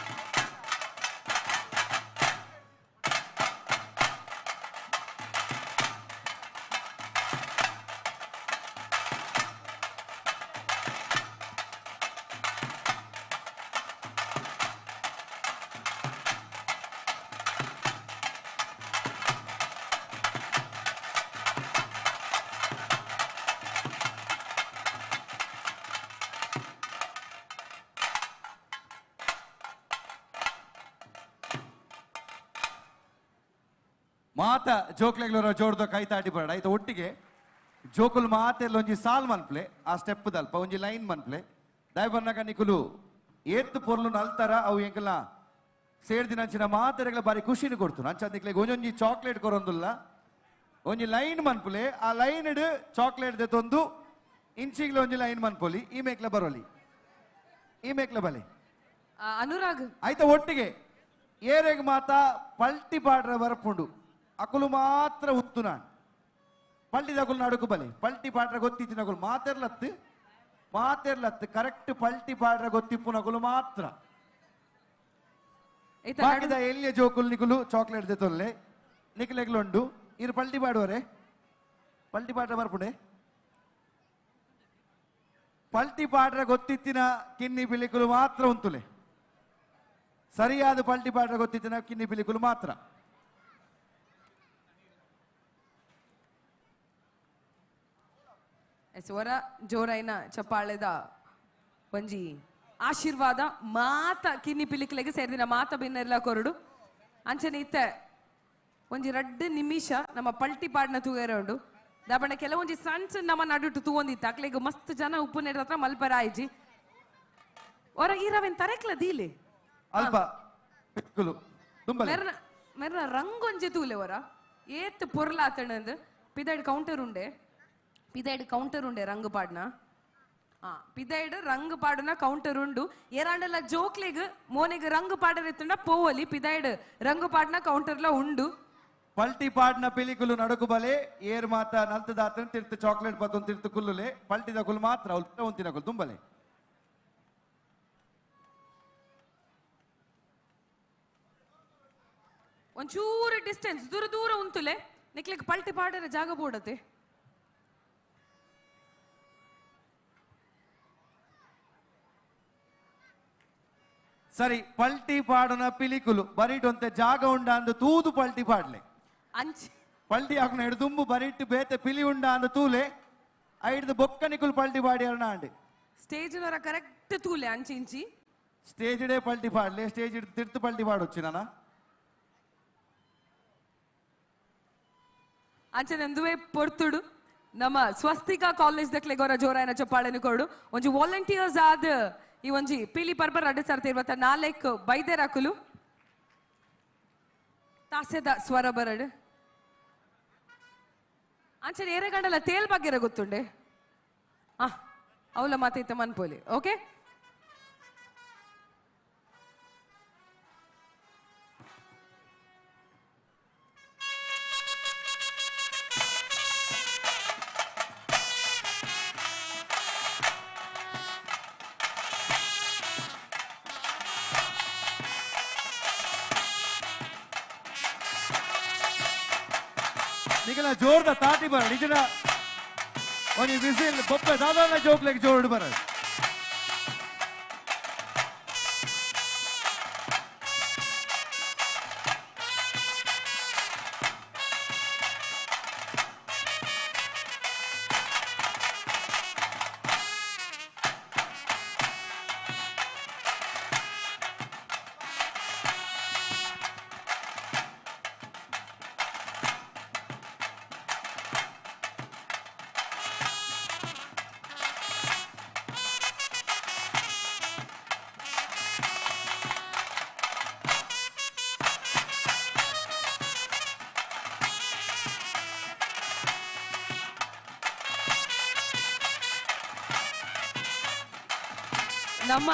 ಮಾತ ಜೋಕ್ಲೆಗ್ಲೋರ ಜೋಡ್ದ ಕೈ ತಾಟಿ ಬರಡ ಆಯ್ತು. ಒಟ್ಟಿಗೆ ಜೋಕುಲ್ ಮಾತೆಲ್ಲ ಒಂಜಿ ಸಾಲ್ ಮನ್ಪ್ಲೆ, ಆ ಸ್ಟೆಪ್ ದಲ್ಪ ಒಂಜಿ ಲೈನ್ ಮನ್ಪ್ಲೆ ದಯಬನ್ನಗ ನಿಕುಲು ಏತ್ ಪೊರ್ಲು ನಲ್ತಾರ ಅವು ಎಂಕಲ್ನ ಸೇರ್ದಿನಂಚಿನ ಮಾತೆರೆಗ್ಲ ಬಾರಿ ಖುಷಿನ ಕೊಡ್ತು. ಅಂಚ ನಿಕ್ಲೆಗ್ ಒಂಜೊಂಜಿ ಚಾಕ್ಲೇಟ್ ಕೊರೊಂದುಲ್ಲ, ಒಂಜಿ ಲೈನ್ ಮನ್ಪುಲೆ, ಆ ಲೈನ್ ಇಡು ಚಾಕ್ಲೇಟ್ ದೆತ್ತೊಂದು ಇಂಚಿಗ್ಲ ಒಂಜಿ ಲೈನ್ ಮನ್ಪೊಲಿ, ಈ ಮೇಕ್ಲ ಬರೋಲಿ, ಈ ಮೇಕ್ಲ ಬಲಿ ಅನುರಾಗ್ ಆಯ್ತಾ. ಒಟ್ಟಿಗೆ ಏರೆಗ್ ಮಾತ ಪಲ್ಟಿ ಪಾಡ್ರ ಬರಪುಂಡು ಅಕುಲು ಮಾತ್ರ ಉತ್ತು ನಾನು ಪಲ್ಟಿದಕುಲು ನಡುಕು ಬಲೆ ಪಲ್ಟಿ ಪಾಡ್ರ ಗೊತ್ತಿತ್ತಿನಕುಲು ಮಾತೆರ್ಲತ್ತು ಮಾತೆರ್ಲತ್ತು ಕರೆಕ್ಟ್ ಪಲ್ಟಿ ಪಾಡ್ರ ಗೊತ್ತಿಪ್ಪುನಕುಲು ಮಾತ್ರ. ಬಾಕಿದ ಎಲ್ಲಿಯ ಜೋಕುಲು ನಿಕುಲು ಚಾಕ್ಲೇಟ್ ದೆತ್ತೊಲ್ಲೆ ನಿಕುಲೆಗ್ಲುಂಡು ಇರು ಪಲ್ಟಿ ಪಾಡುವರೆ ಪಲ್ಟಿ ಪಾಡ್ರ ಬರ್ಪುಂಡೆ ಪಲ್ಟಿ ಪಾಡ್ರ ಗೊತ್ತಿತ್ತಿನ ಕಿನ್ನಿ ಪಿಲಿಕುಲು ಮಾತ್ರ ಉಂತುಲೆ ಸರಿಯಾದ ಪಲ್ಟಿ ಪಾಡ್ರ ಗೊತ್ತಿತ್ತಿನ ಕಿನ್ನಿ ಪಿಲಿಕುಲು ಮಾತ್ರ. ಸ್ವರ ಜೋರೈನ ಚಪ್ಪಾಳೆದ ಒಂಜಿ ಆಶೀರ್ವಾದ ಮಾತ ಕಿನ್ನಿ ಪಿಲಿಕ್ಲೆಗ್ ಸೇರಿದಿನ ಮಾತ ಬಿನ್ನೆರ್ಲ ಕೊರಡು ಅಂಚನೆ ಇತ್ತೆ ಒಂಜಿ ರಡ್ಡು ನಿಮಿಷ ನಮ್ಮ ಪಲ್ಟಿ ಪಾಡ್ನ ತೂಗರೆ ಉಂಡು ದಾಪಣ ಕೆಲವೊಂಜಿ ಸಣ್ಣ ಸಣ್ಣ ನಮ್ಮ ನಡುಟು ತೂವೊಂದಿತ್ತು ಅಕ್ಲೆಗ್ ಮಸ್ತ್ ಜನ ಉಪ್ಪು ನೆಡ ಹತ್ರ ಮಲ್ಪರ ಆಯ್ಜಿ ಹೊರ ಈರವೇನ್ ತರೆಕ್ಲ ದೀಲೆ ಅಲ್ಪ ಮೆರ್ನ ಮೆರ್ನ ರಂಗೊಂಜಿ ತೂಲೆ ಹೊರ ಏತ್ ಪೊರ್ಲಾತಣಂದು ಪಿದೈಡ್ ಕೌಂಟರ್ ಉಂಡೆ ಪಿದೈಡ್ ಕೌಂಟರ್ ಉಂಡೆ ರಂಗು ಪಾಡ್ನ ಪಿದೈಡ್ ರಂಗು ಪಾಡುನ ಕೌಂಟರ್ ಉಂಡು ಏರಾಂಡಲ ಜೋಕ್ಲೆಗ್ ಮೋನೆಗ್ ರಂಗು ಪಾಡರೆತ್ತುಂಡ ಪೋವಲಿ ಪಿದೈಡ್ ರಂಗು ಪಾಡ್ನ ಕೌಂಟರ್ಲ ಉಂಡು. ಪಲ್ಟಿ ಪಾಡ್ನ ಪಿಲಿಕುಲು ನಡುಕು ಬಲೆ ಏರ್ ಮಾತ ನಲ್ತದಾತನ ತಿರ್ತು ಚಾಕ್ಲೇಟ್ ಬತ್ತೊಂದು ತಿರ್ತು ಕುಲ್ಲುಲೆ ಪಲ್ಟಿದ ಕುಲ್ ಮಾತ್ರ ಉಂತಿನ ಕುಲ್ ತುಂಬಲೆ. ಒಂಚೂರು ಡಿಸ್ಟೆನ್ಸ್ ದೂರ ದೂರ ಉಂತುಲೆ ನಿಕ್ಲೆಗ್ ಪಲ್ಟಿ ಪಾಡರೆ ಜಾಗ ಬೋಡತೆ. ಸರಿ ಪಲ್ಟಿ ಪಾಡುನ ಪಿಲಿಕುಲು ಬರಿಟೊಂತೆ ಜಾಗ ಉಂಡ ಅಂದು ತೂದು ಪಲ್ಟಿ ಪಾಡ್ಲೆ ಪಲ್ಟಿ ಹಾಕುನ ಹಿಡ್ದುಂಬು ಬರಿಟ್ಟು ಬೇತೆ ಪಿಲಿ ಉಂಡ ಅಂದು ತೂಲೆ ಐಡ್ದು ಬೊಕ್ಕ ನಿಕುಲು ಪಲ್ಟಿ ಪಾಡಿಯರ್ನ ಅಂಡಿ ಸ್ಟೇಜ್ ನರ ಕರೆಕ್ಟ್ ತೂಲೆ ಅಂಚಿಂಚಿ ಸ್ಟೇಜ್ ಡೇ ಪಲ್ಟಿ ಪಾಡ್ಲೆ ಸ್ಟೇಜ್ ತಿರ್ತು ಪಲ್ಟಿ ಪಾಡೊಚ್ಚಿ ನಾನ ಅಂಚನೆ ಪೊರ್ತುಡು ನಮ್ಮ ಸ್ವಸ್ತಿಕಾ ಕಾಲೇಜ್ ದಕ್ಲೆಗೋರ ಜೋರಾಯನ ಚಪ್ಪಾಳೆನು ಕೊಡು ಒಂಜಿ ವಾಲಂಟಿಯರ್ಸ್ ಆದ ಈ ಒಂಜಿ ಪಿಲಿ ಪರ್ಬ 2024 ಬೈದೆರಕುಲು ತಾಸೆದ ಸ್ವರ ಬರಡು ಅಂಚನೆ ಏರೆಗಂಡಲ ತೇಲ್ ಬಗ್ಗೆರ ಗೊತ್ತುಂಡೆ ಆ ಅವಲ ಮಾತೈತೆ ಮನ್ಪೋಲಿ ಓಕೆ ನಿಗಲ ಜೋರ್ದ ತಾಟಿ ಬರ ನಿಜನ ಒಂಜಿ ವಿಸಿಲ್ ಬೊಪ್ಪೆ ಸಾಧಾರಣ ಜೋಕ್ಲೆಗ್ ಜೋರ್ಡ್ ಬರ ನಮ್ಮ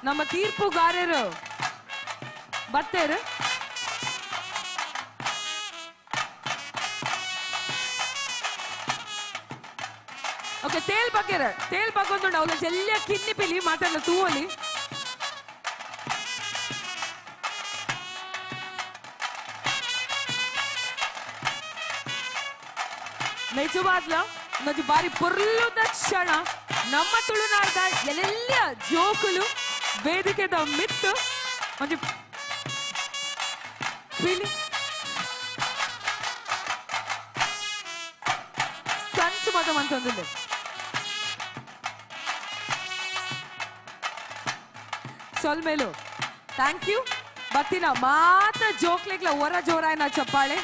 ನಮ್ಮ ತೀರ್ಪುಗಾರರು ಬತ್ತೇರು ಓಕೆ ತೇಲ್ ಬಗ್ಗೆರ ತೇಲ್ ಬಗ್ಗೊಂದುಂಡು ಅವಲ ಜೆಲ್ಲ ಕಿನ್ನಿ ಪಿಲಿ ಮಾತಾಡಲ ತೂವಲಿ ನಿಜವಾದ್ಲ ಒಂದೊಂದು ಬಾರಿ ಪೊರ್ಲುದ ಕ್ಷಣ ನಮ್ಮ ತುಳುನಾಡ್ದ ಎಲ್ಲೆಲ್ಲ ಜೋಕುಲು ವೇದಿಕೆದ ಮಿತ್ತು ಒಂಜಿ ಪಿಲಿ ಕಂಚು ಮತ ಮಂತೊಂದಿಲ್ಲ ಸೊಲ್ಮೇಲು thank you ಬತ್ತಿನ ಮಾತ ಜೋಕ್ಲೆಗ್ಲ ಹೊರ ಜೋರಾಯನ ಚಪ್ಪಾಳೆ.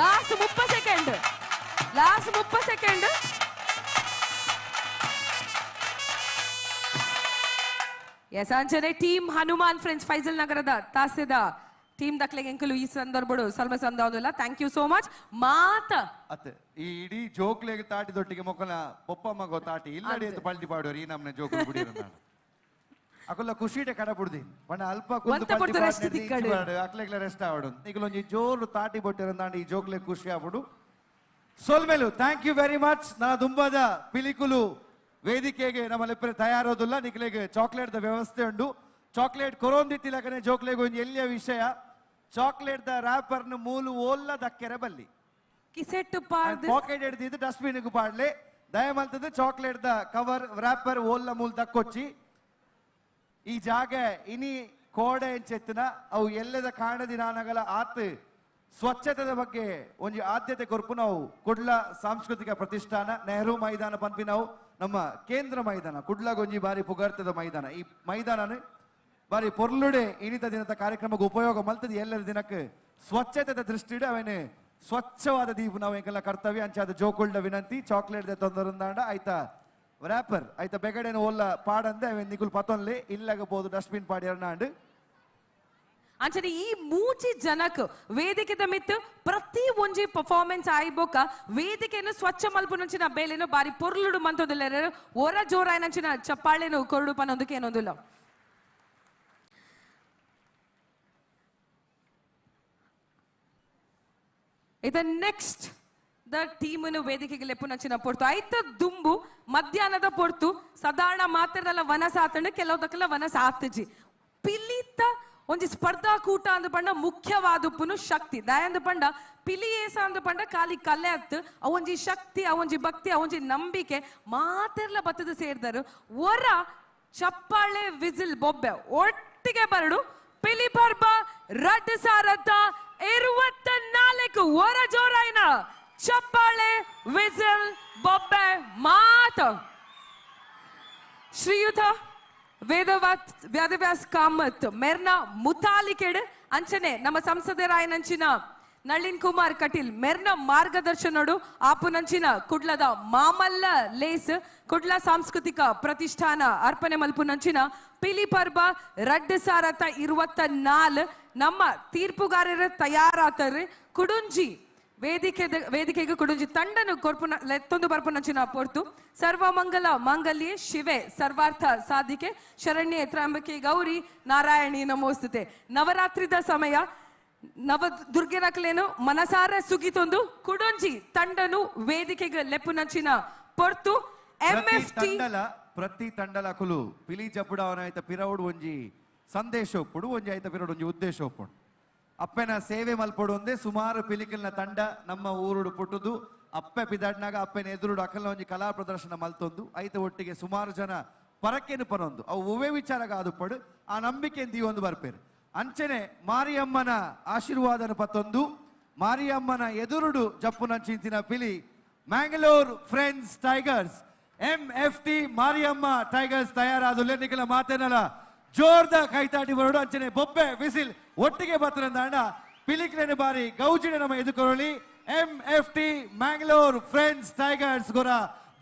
Last 30 second, last 30 second. Yes ಅಂಚನೆ ಟೀಮ್ ಹನುಮಾನ್ ಫ್ರೆಂಡ್ಸ್ ಫೈಜಲ್ ನಗರದ ತಾಸೆದ ಟೀಮ್ ದಕ್ಲೆಗೆ ಎಂಕಲು ಈ ಸಂದರ್ಭಡು Salma ಸಂದಾವುದಿಲ್ಲ. Thank you so much. ಮಾತ ಅತ್ತೆ ಈ ಇಡೀ ಜೋಕ್ಲೆಗೆ ತಾಟಿ ದೊಟ್ಟಿಗೆ ಮೊಕ್ಕಲ ಪೊಪ್ಪ ಮಗೋ ತಾಟಿ ಇಲ್ಲಡಿ ಅಂತ ಪಲ್ಟಿ ಪಾಡೋರು ಈ ನಮ್ನೆ ಜೋಕ್ಲು ಬಿಡಿರು ನಾನು ಅಕುಲ ಖುಷಿಟೆ ಕಡ ಬುಡ್ದಿ ಬಣ್ಣ ಅಲ್ಪ ಕುಂದು ಪಲ್ಟಿ ಪಾಡ್ದು ಅಕ್ಲೆಗ್ಲ ರೆಸ್ಟ್ ಆವಡು ಈಗಲೊಂಜಿ ಜೋರು ತಾಟಿ ಬೊಟ್ಟಿರಂದಾಂಡ ಈ ಜೋಕ್ಲೆ ಖುಷಿ ಆವಡು. ಸೊಲ್ಮೇಲು thank you very much. ನಾ ದುಂಬದ ಪಿಲಿಕುಲು ವೇದಿಕೆಗೆ ನಮ್ಮಲ್ಲಿ ತಯಾರೋದಿಲ್ಲ. ನಿಕ್ಲೆಗೆ ಚಾಕ್ಲೇಟ್ the ವ್ಯವಸ್ಥೆ ಉಂಡು. ಚಾಕ್ಲೇಟ್ ಕೊರೋಂದಿತ್ತಿಲಕನೆ ಜೋಕ್ಲೆಗೆ ಒಂದು ಎಲ್ಲಿಯ ವಿಷಯ ಚಾಕ್ಲೇಟ್ the ರ್ಯಾಪರ್ನ ಮೂಲು ಓಲ್ಲ ದಕ್ಕೆರೆ ಬಲ್ಲಿ ಕಿಸೆಟ್ಟು ಪಾಡ್ದು ಪಾಕೆಟ್ ಹಿಡಿದಿದ್ದು ಡಸ್ಟ್ಬಿನ್ ಪಾಡ್ಲೆ ದಯಮಲ್ತದ್ದು ಚಾಕ್ಲೇಟ್ the cover wrapper ಓಲ್ಲ ಮೂಲ್ ದಕ್ಕೊಚ್ಚಿ ಈ ಜಾಗ ಇನಿ ಕೋಡೆ ಎಂಚೆತ್ತಿನ ಅವು ಎಲ್ಲದ ಕಾಣದಿ ನಾನಗಲ ಆತ್ ಸ್ವಚ್ಛತೆದ ಬಗ್ಗೆ ಒಂಜಿ ಆದ್ಯತೆ ಕೊರ್ಪು. ನಾವು ಕುಡ್ಲ ಸಾಂಸ್ಕೃತಿಕ ಪ್ರತಿಷ್ಠಾನ ನೆಹರು ಮೈದಾನ ಪನ್ಪಿ ನಾವು ನಮ್ಮ ಕೇಂದ್ರ ಮೈದಾನ ಕುಡ್ಲಗೊಂಜಿ ಬಾರಿ ಪುಗರ್ತದ ಮೈದಾನ. ಈ ಮೈದಾನನೇ ಬಾರಿ ಪೊರ್ಲುಡೆ ಇನಿತ ದಿನದ ಕಾರ್ಯಕ್ರಮಕ್ಕೆ ಉಪಯೋಗ ಮಲ್ತದ ಎಲ್ಲರ ದಿನಕ್ಕೆ ಸ್ವಚ್ಛತೆದ ದೃಷ್ಟಿಡೆ ಅವೇನೆ ಸ್ವಚ್ಛವಾದ ದೀಪ ನಾವು ಎಂಕೆಲ್ಲ ಕರ್ತವ್ಯ ಅಂಚಾದ ಜೋಕುಲ್ಡ ವಿನಂತಿ. ಚಾಕ್ಲೇಟ್ ದ ತೊಂದರಂದಾಂಡ ಆಯ್ತಾ ರ್ಯಾಪರ್ ಆಯ್ತಾ ಬೆಗಡೆನ ಓಲ್ಲ ಪಾಡಂದೆ ಅವೇನ್ ನಿಕುಲ್ ಪತೊನ್ಲೆ ಇಲ್ಲಗ ಬೋದು ಡಸ್ಟ್ಬಿನ್ ಪಾಡಿಯರ್ನಾಂಡ್. ಅಂಚನೆ ಈ ಮೂಚಿ ಜನಕ್ ವೇದಿಕೆದ ಮಿತ್ತು ಪ್ರತಿ ಒಂಜಿ ಪರ್ಫಾರ್ಮೆನ್ಸ್ ಆಯ್ಬೋಕ ವೇದಿಕೆಯನ್ನು ಸ್ವಚ್ಛ ಮಲ್ಪುನಂಚಿನ ಬೇಲೆನು ಬಾರಿ ಪೊರ್ಲುಡು ಮಂತೊಂದುಲ್ಲೆರ್ ಒರ ಜೋರಾಯನಂಚಿನ ಚಪ್ಪಾಳೆನು ಕೊರಡು ಪನ್ನೊಂದಕ್ಕೆ ಏನೊಂದುಲ್ಲ. ಇದ ನೆಕ್ಸ್ಟ್ the ಟೀಮನ್ನು ವೇದಿಕೆಗೆ ಲೆಪ್ಪುನಂಚಿನ ಪೊರ್ತು ಐತ ದುಂಬು ಮಧ್ಯಾಹ್ನದ ಪೊರ್ತು ಸಾಧಾರಣ ಮಾತ್ರದಲ್ಲ ವನಸಾತಂಡು ಕೆಲವುದಕ್ಕೆಲ್ಲ ವನಸ ಆತಜಿ ಪಿಲಿತ ಒಂಜಿ ಸ್ಪರ್ಧಾಕೂಟ ಅಂದ್ ಪಂಡ ಮುಖ್ಯವಾದುಪ್ಪುನು ಶಕ್ತಿ ದಯಾಂದ್ ಪಂಡ ಪಿಲಿಯೇಸ ಅಂದ್ ಪಂಡ ಖಾಲಿ ಕಲೆ ಅತ್ತು ಅವೊಂಜಿ ಶಕ್ತಿ ಅವೊಂಜಿ ಭಕ್ತಿ ಅವೊಂಜಿ ನಂಬಿಕೆ ಮಾತೆರ್ಲ ಬತ್ತದ ಸೇರ್ದರು ಒರ ಚಪ್ಪಾಳೆ ವಿಸಿಲ್ ಬೊಬ್ಬೆ ಒಟ್ಟಿಗೆ ಬರಡು ಪಿಲಿ ಪರ್ಬ ರಡ್ ಸಾರತ್ತ 24 ಒರ ಜೋರಾಯಿನ ಚಪ್ಪಾಳೆ ವಿಸಿಲ್ ಬೊಬ್ಬೆ ಮಾತ ಶ್ರೀಯುತ ವೇದವ್ಯಾಸ್ ಕಾಮತ್ ಮೆರ್ನ ಮುತಾಲಿಕೆಡ್ ಅಂಚನೆ ನಮ್ಮ ಸಂಸದರಾಯನಂಚಿನ ನಳಿನ್ ಕುಮಾರ್ ಕಟೀಲ್ ಮೆರ್ನ ಮಾರ್ಗದರ್ಶನೋಡು ಆಪುನಂಚಿನ ಕುಡ್ಲದ ಮಾಮಲ್ಲ ಲೇಸ್ ಕುಡ್ಲ ಸಾಂಸ್ಕೃತಿಕ ಪ್ರತಿಷ್ಠಾನ ಅರ್ಪಣೆ ಮಲ್ಪುನಂಚಿನ ಪಿಲಿ ಪರ್ಬ 2024 ನಮ್ಮ ತೀರ್ಪುಗಾರರ ತಯಾರಾತರು ಕುಡುಂಜಿ ವೇದಿಕೆಗೆ ಕುಡುಂಜಿ ತಂಡನು ಕೊರ್ಪುನ ಲೆತ್ತೊಂದು ಬರ್ಪುನಂಚಿನ ಪೊರ್ತು ಸರ್ವಮಂಗಲ ಮಾಂಗಲ್ಯೆ ಶಿವೆ ಸರ್ವಾರ್ಥ ಸಾಧಿಕೆ ಶರಣ್ಯೆ ತ್ರ್ಯಂಬಕೆ ಗೌರಿ ನಾರಾಯಣಿ ನಮೋಸ್ತುತೆ. ನವರಾತ್ರಿದ ಸಮಯ ನವ ದುರ್ಗೆನಕಲೇನು ಮನಸಾರ ಸುಗಿತೊಂದು ಕುಡೊಂಜಿ ತಂಡನು ವೇದಿಕೆಗೆ ಲೆಪ್ಪುನಂಚಿನ ಪೊರ್ತು MFT ಪ್ರತಿ ತಂಡಲ ಕುಲು ಪಿಲಿ ಜಪುಡವನಾಯ್ತ ಪಿರವುಡು ಒಂಜಿ ಸಂದೇಶ ಒಪ್ಪುಡು ಒಂಜಿ ಆಯ್ತ ಪಿರವುಡು ಒಂಜಿ ಉದ್ದೇಶ ಒಪ್ಪುಡು ಅಪ್ಪೆನ ಸೇವೆ ಮಲ್ಪೊಡು ಒಂದೇ ಸುಮಾರು ಪಿಲಿಕಲ್ನ ತಂಡ ನಮ್ಮ ಊರುಡು ಪುಟ್ಟುದು ಅಪ್ಪೆ ಪಿದಾಡ್ನಾಗ ಅಪ್ಪೆನ ಎದುರುಡು ಅಕಲ್ನ ಒಂಜಿ ಕಲಾ ಪ್ರದರ್ಶನ ಮಲ್ತೊಂದು ಐತ ಒಟ್ಟಿಗೆ ಸುಮಾರು ಜನ ಪರಕೆನು ಪನೊಂದು ಅವು ಒವ್ವೇ ವಿಚಾರಗ ಅದು ಪಡು ಆ ನಂಬಿಕೆ ಒಂದು ಬರ್ಪೇರು ಅಂಚನೆ ಮಾರಿಯಮ್ಮನ ಆಶೀರ್ವಾದನ ಪತ್ತೊಂದು ಮಾರಿಯಮ್ಮನ ಎದುರುಡು ಜಪ್ಪುನ ಚಿಂತಿನ ಪಿಲಿ Mangalore friends tigers MFT Mariamma tigers ತಯಾರಾದುಲ್ಲೆ ನಿಖಲ ಮಾತೇನಲ್ಲ ಜೋರ್ದ ಕೈತಾಟಿ ಬರೋಡು ಅಂಚನೆ ಬೊಬ್ಬೆ ವಿಸಿಲ್ ಒಟ್ಟಿಗೆ ಬತ್ತರಂದಾಂಡ ಪಿಲಿಕ್ಲೇನ ಬಾರಿ ಗೌಜಿನ ನಮ್ಮ ಎದುಕೊಳ್ಳಿ MFT Mangalore friends tigers ಗೊರ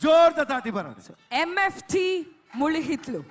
ಜೋರ್ದ ತಾಟಿ ಬರೋದು MFT Mulihitlu.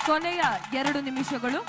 ಕೊನೆಯ 2 ನಿಮಿಷಗಳು.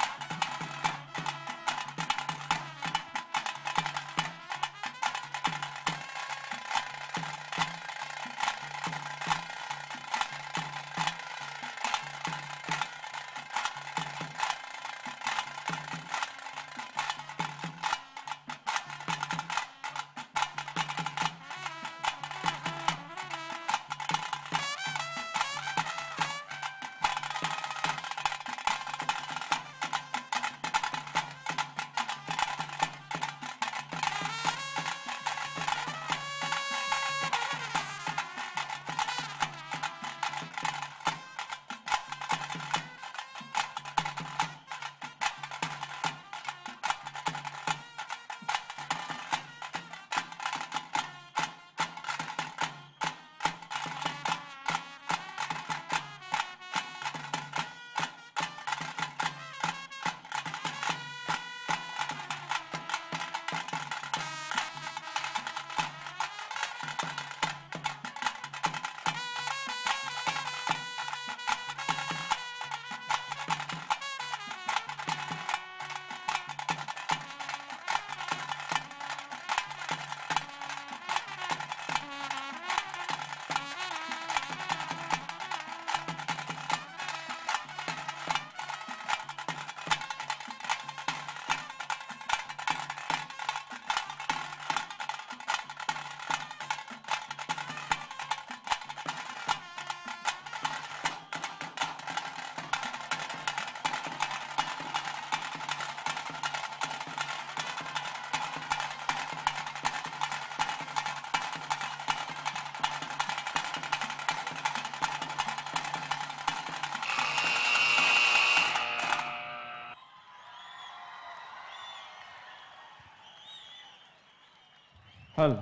ಹಲ್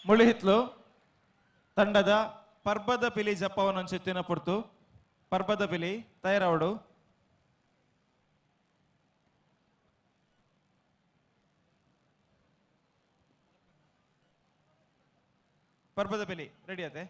ಮುಳಿಹಿತ್ಲು ತಂಡದ ಪರ್ಬದ ಪಿಲಿ ಜಪ್ಪವನೊಂಚೆತ್ತಿನ ಪುರ್ತು ಪರ್ಬದ ಪಿಲಿ ತಯಾರಾವಡು. ಪರ್ಬದ ಪಿಲಿ ರೆಡಿ ಆತೆ?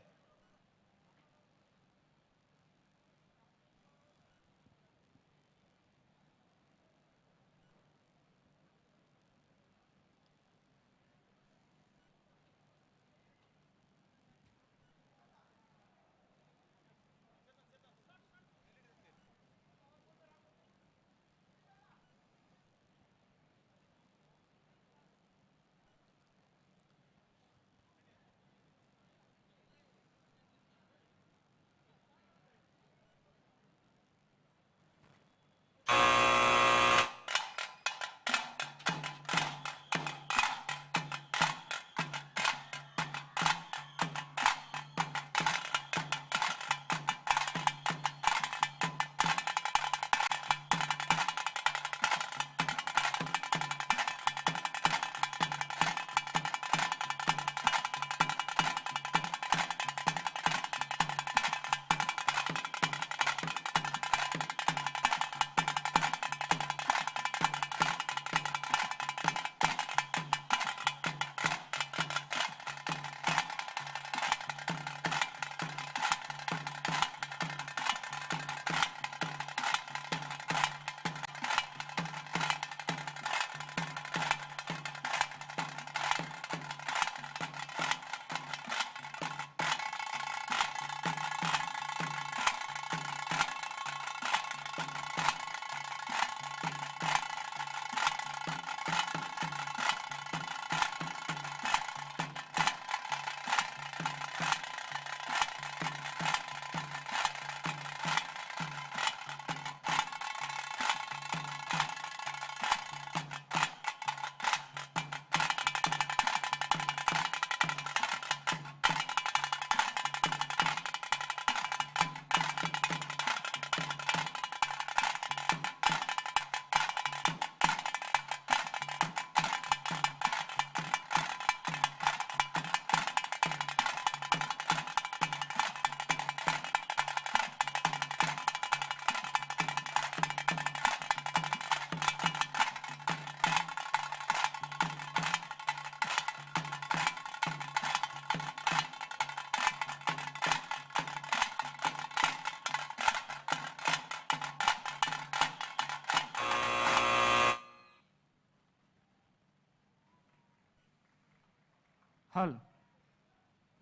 ಹಲ್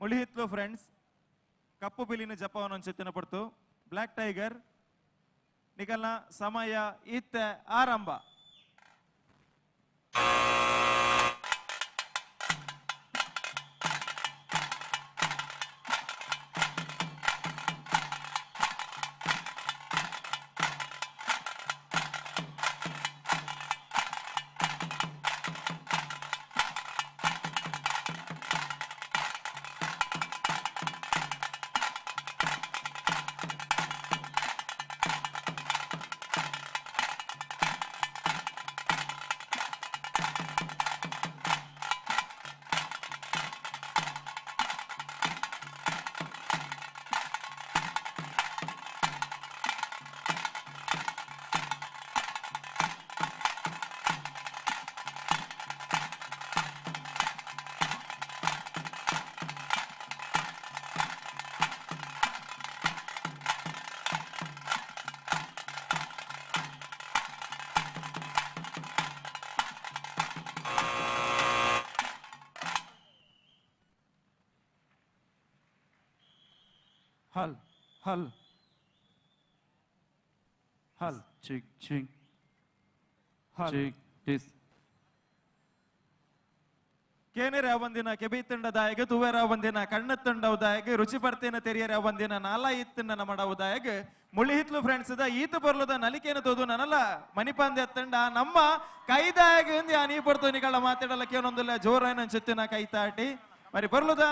ಮುಳಿಹಿತ್ಲು ಫ್ರೆಂಡ್ಸ್ ಕಪ್ಪು ಪಿಲಿನ ಜಪವನ್ನು ಚೆತ್ತಿನ ಪಡ್ತು ಬ್ಲ್ಯಾಕ್ ಟೈಗರ್ ನಿಕಲ್ನ ಸಮಯ ಇತ್ತ ಆರಂಭ. ಹಲ್ ಹಲ್ ಹಲ್ ಚಿಕ್ ಚಿಕ್ ಹಲ್ ಚಿಕ್ ಟಿಸ್ ಕೇನೆರೆ ಒಂದಿನ ಕೆಬಿ ತುಂಡದಾಯಗ ತುವೆರ ಒಂದಿನ ಕಣ್ಣ ತುಂಡವುದಾಯಗ ರುಚಿ ಪರ್ತೇನ ತೆರಿಯರ ಒಂದಿನ ನಾಲ ಇತ್ತಂಡ ನಮಡವುದಾಯಗ ಮುಳಿಹಿತ್ಲು ಫ್ರೆಂಡ್ಸ್ the ಈತ ಬರ್ಲದ ನಲಿಕೇನ ತೋದು ನನಲ ಮಣಿಪಂದೆ ತಂಡ ನಮ್ಮ ಕೈದಾಯಗ ಆ ನೀ ಪಡ್ತು ನಿಗಳ ಮಾತಾಡಲ್ಲ ಕೇನೊಂದಿಲ್ಲ ಜೋರಾಯನ ಚೆತ್ತಿನ ಕೈ ತಾಟಿ మరి ಬರ್ಲದ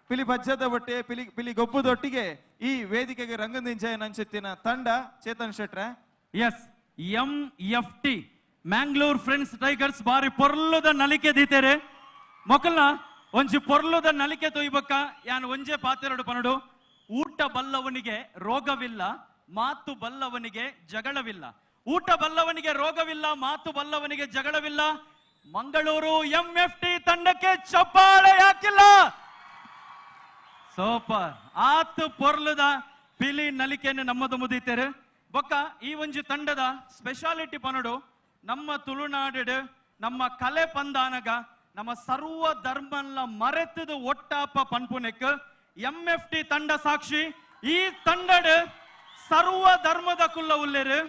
ಪಿಲಿ ಬಜ್ಜದ ಬಟ್ಟೆ ಪಿಲಿ ಪಿಲಿ ಗೊಬ್ಬುದೊಟ್ಟಿಗೆ ಈ ವೇದಿಕೆಗೆ ರಂಗದಿಂಜಯ ನಂಚೆತ್ತಿನ ತಂಡ Chetan ಶೆಟ್ರೆ. S M F T Mangalore friends tigers ಬಾರಿ ಪೊರ್ಲುದ ನಲಿಕೆ ದೀತೇರೆ ಮೊಕಲ್ನ ಒಂಜಿ ಪೊರ್ಲುದ ನಲಿಕೆ ತೊಯ್ಬಕ್ಕ ಯಾನ್ ಒಂಜೆ ಪಾತೆರಡು ಪನಡು. ಊಟ ಬಲ್ಲವನಿಗೆ ರೋಗವಿಲ್ಲ, ಮಾತು ಬಲ್ಲವನಿಗೆ ಜಗಳವಿಲ್ಲ. ಊಟ ಬಲ್ಲವನಿಗೆ ರೋಗವಿಲ್ಲ, ಮಾತು ಬಲ್ಲವನಿಗೆ ಜಗಳವಿಲ್ಲ. ಮಂಗಳೂರು ಎಂ ಎಫ್ ಟಿ ತಂಡಕ್ಕೆ ಚಪ್ಪಾಳೆ ಹಾಕಿಲ್ಲ. ಸೂಪರ್ ಆತು ಪೊರ್ಲುದ ಪಿಲಿ ನಲಿಕೆಯನ್ನು ನಮ್ಮದು ಮುದೀತೇರೆ. ಬೊಕ್ಕ ಈ ಒಂಜಿ ತಂಡದ ಸ್ಪೆಷಾಲಿಟಿ ಪನಡು ನಮ್ಮ ತುಳುನಾಡು ನಮ್ಮ ಕಲೆ ಪಂದಾನಗ ನಮ್ಮ ಸರ್ವ ಧರ್ಮಲ್ಲ ಮರೆತದ ಒಟ್ಟಾಪ ಪನ್ಪುನೆಕ್ ಎಂ ಎಫ್ ಟಿ ತಂಡ ಸಾಕ್ಷಿ. ಈ ತಂಡಡ್ ಸರ್ವ ಧರ್ಮದ ಕುಲ್ಲ ಉಲ್ಲೇರು.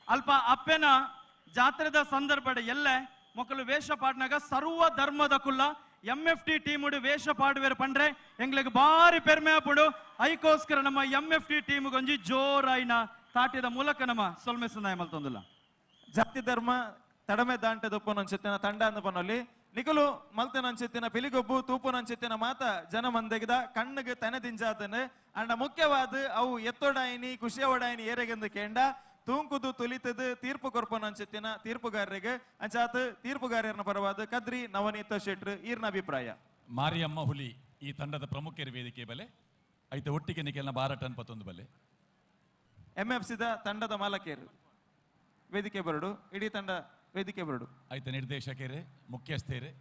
ಅಲ್ಪ ಅಪ್ಪೆನ ಜಾತ್ರೆದ ಸಂದರ್ಭ ಎಲ್ಲೆ ಮೊಕಲು ವೇಷ ಪಾಡ್ನಾಗ ಸರ್ವ ಧರ್ಮದ ಕುಲ್ಲ ಎಂ ಎಫ್ ಟಿ ಟೀಮ್ ವೇಷ ಪಾಡುವೆರ್ ಪಂಡ್ರೆ ಎಂಗ್ಲಿಗೆ ಬಾರಿ ಪೆರ್ಮೆ ಆಪುಡು. ಐಕೋಸ್ಕರ ನಮ್ಮ ಎಂ ಎಫ್ ಟಿ ಟೀಮ್ ಗೊಂಜಿ ಜೋರಾಯಿನ ತಾಟಿದ ಮೂಲಕ ನಮ್ಮ ಸೊಲ್ಮೆ ಸಂದಾಯ ಮಲ್ತೊಂದಿಲ್ಲ. ಜಾತಿ ಧರ್ಮ ತಡಮೆ ದಾಂಟೆದೊಪ್ಪನಂಚೆತ್ತಿನ ತಂಡ ಅಂದ ಪನಲ್ಲಿ ನಿಕಲು ಮಲ್ತನಂಚೆತ್ತಿನ ಪಿಲಿಗೊಬ್ಬು ತೂಪುನಂಚೆತ್ತಿನ ಮಾತ ಜನ ಮಂದೆಗದ ಕಣ್ಣಿಗೆ ತನೆ ದಿಂಜಾತನೆ ಅಂಡ ಮುಖ್ಯವಾದ ಅವು ಎತ್ತೊಡಾಯಿನಿ ಖುಷಿಯವಡಾಯಿನಿ ಏರೆಗೆಂದು ಕೇಂಡ ತೂಂಕುದು ತುಲಿತದು ತೀರ್ಪು ಕೊರ್ಪನಂಚೆತ್ತಿನ ತೀರ್ಪುಗಾರರಿಗೆ ಅಂಚಾತ ತೀರ್ಪುಗಾರರನ್ನ ಪರವಾದ ಕದ್ರಿ ನವನೀತ ಶೆಟ್ರು ಈರ್ನ ಅಭಿಪ್ರಾಯ. ಮಾರಿಯಮ್ಮ ಹುಲಿ ಈ ತಂಡದ ಪ್ರಮುಖರ ವೇದಿಕೆ ಬಲೆ ಐತೆ ಒಟ್ಟಿಗೆ ನಿಕೆಲ್ನ ಬಾರಟ ಅನ್ಪತ್ತೊಂದು ಬಲೆ ಎಂ ಎಫ್ ಸಿದ ತಂಡದ ಮಾಲಕೇರು ವೇದಿಕೆ ಬರಡು, ಇಡೀ ತಂಡ ವೇದಿಕೆ ಬರಡು. ಐತೆ ನಿರ್ದೇಶಕರೇ ಮುಖ್ಯಸ್ಥರೇ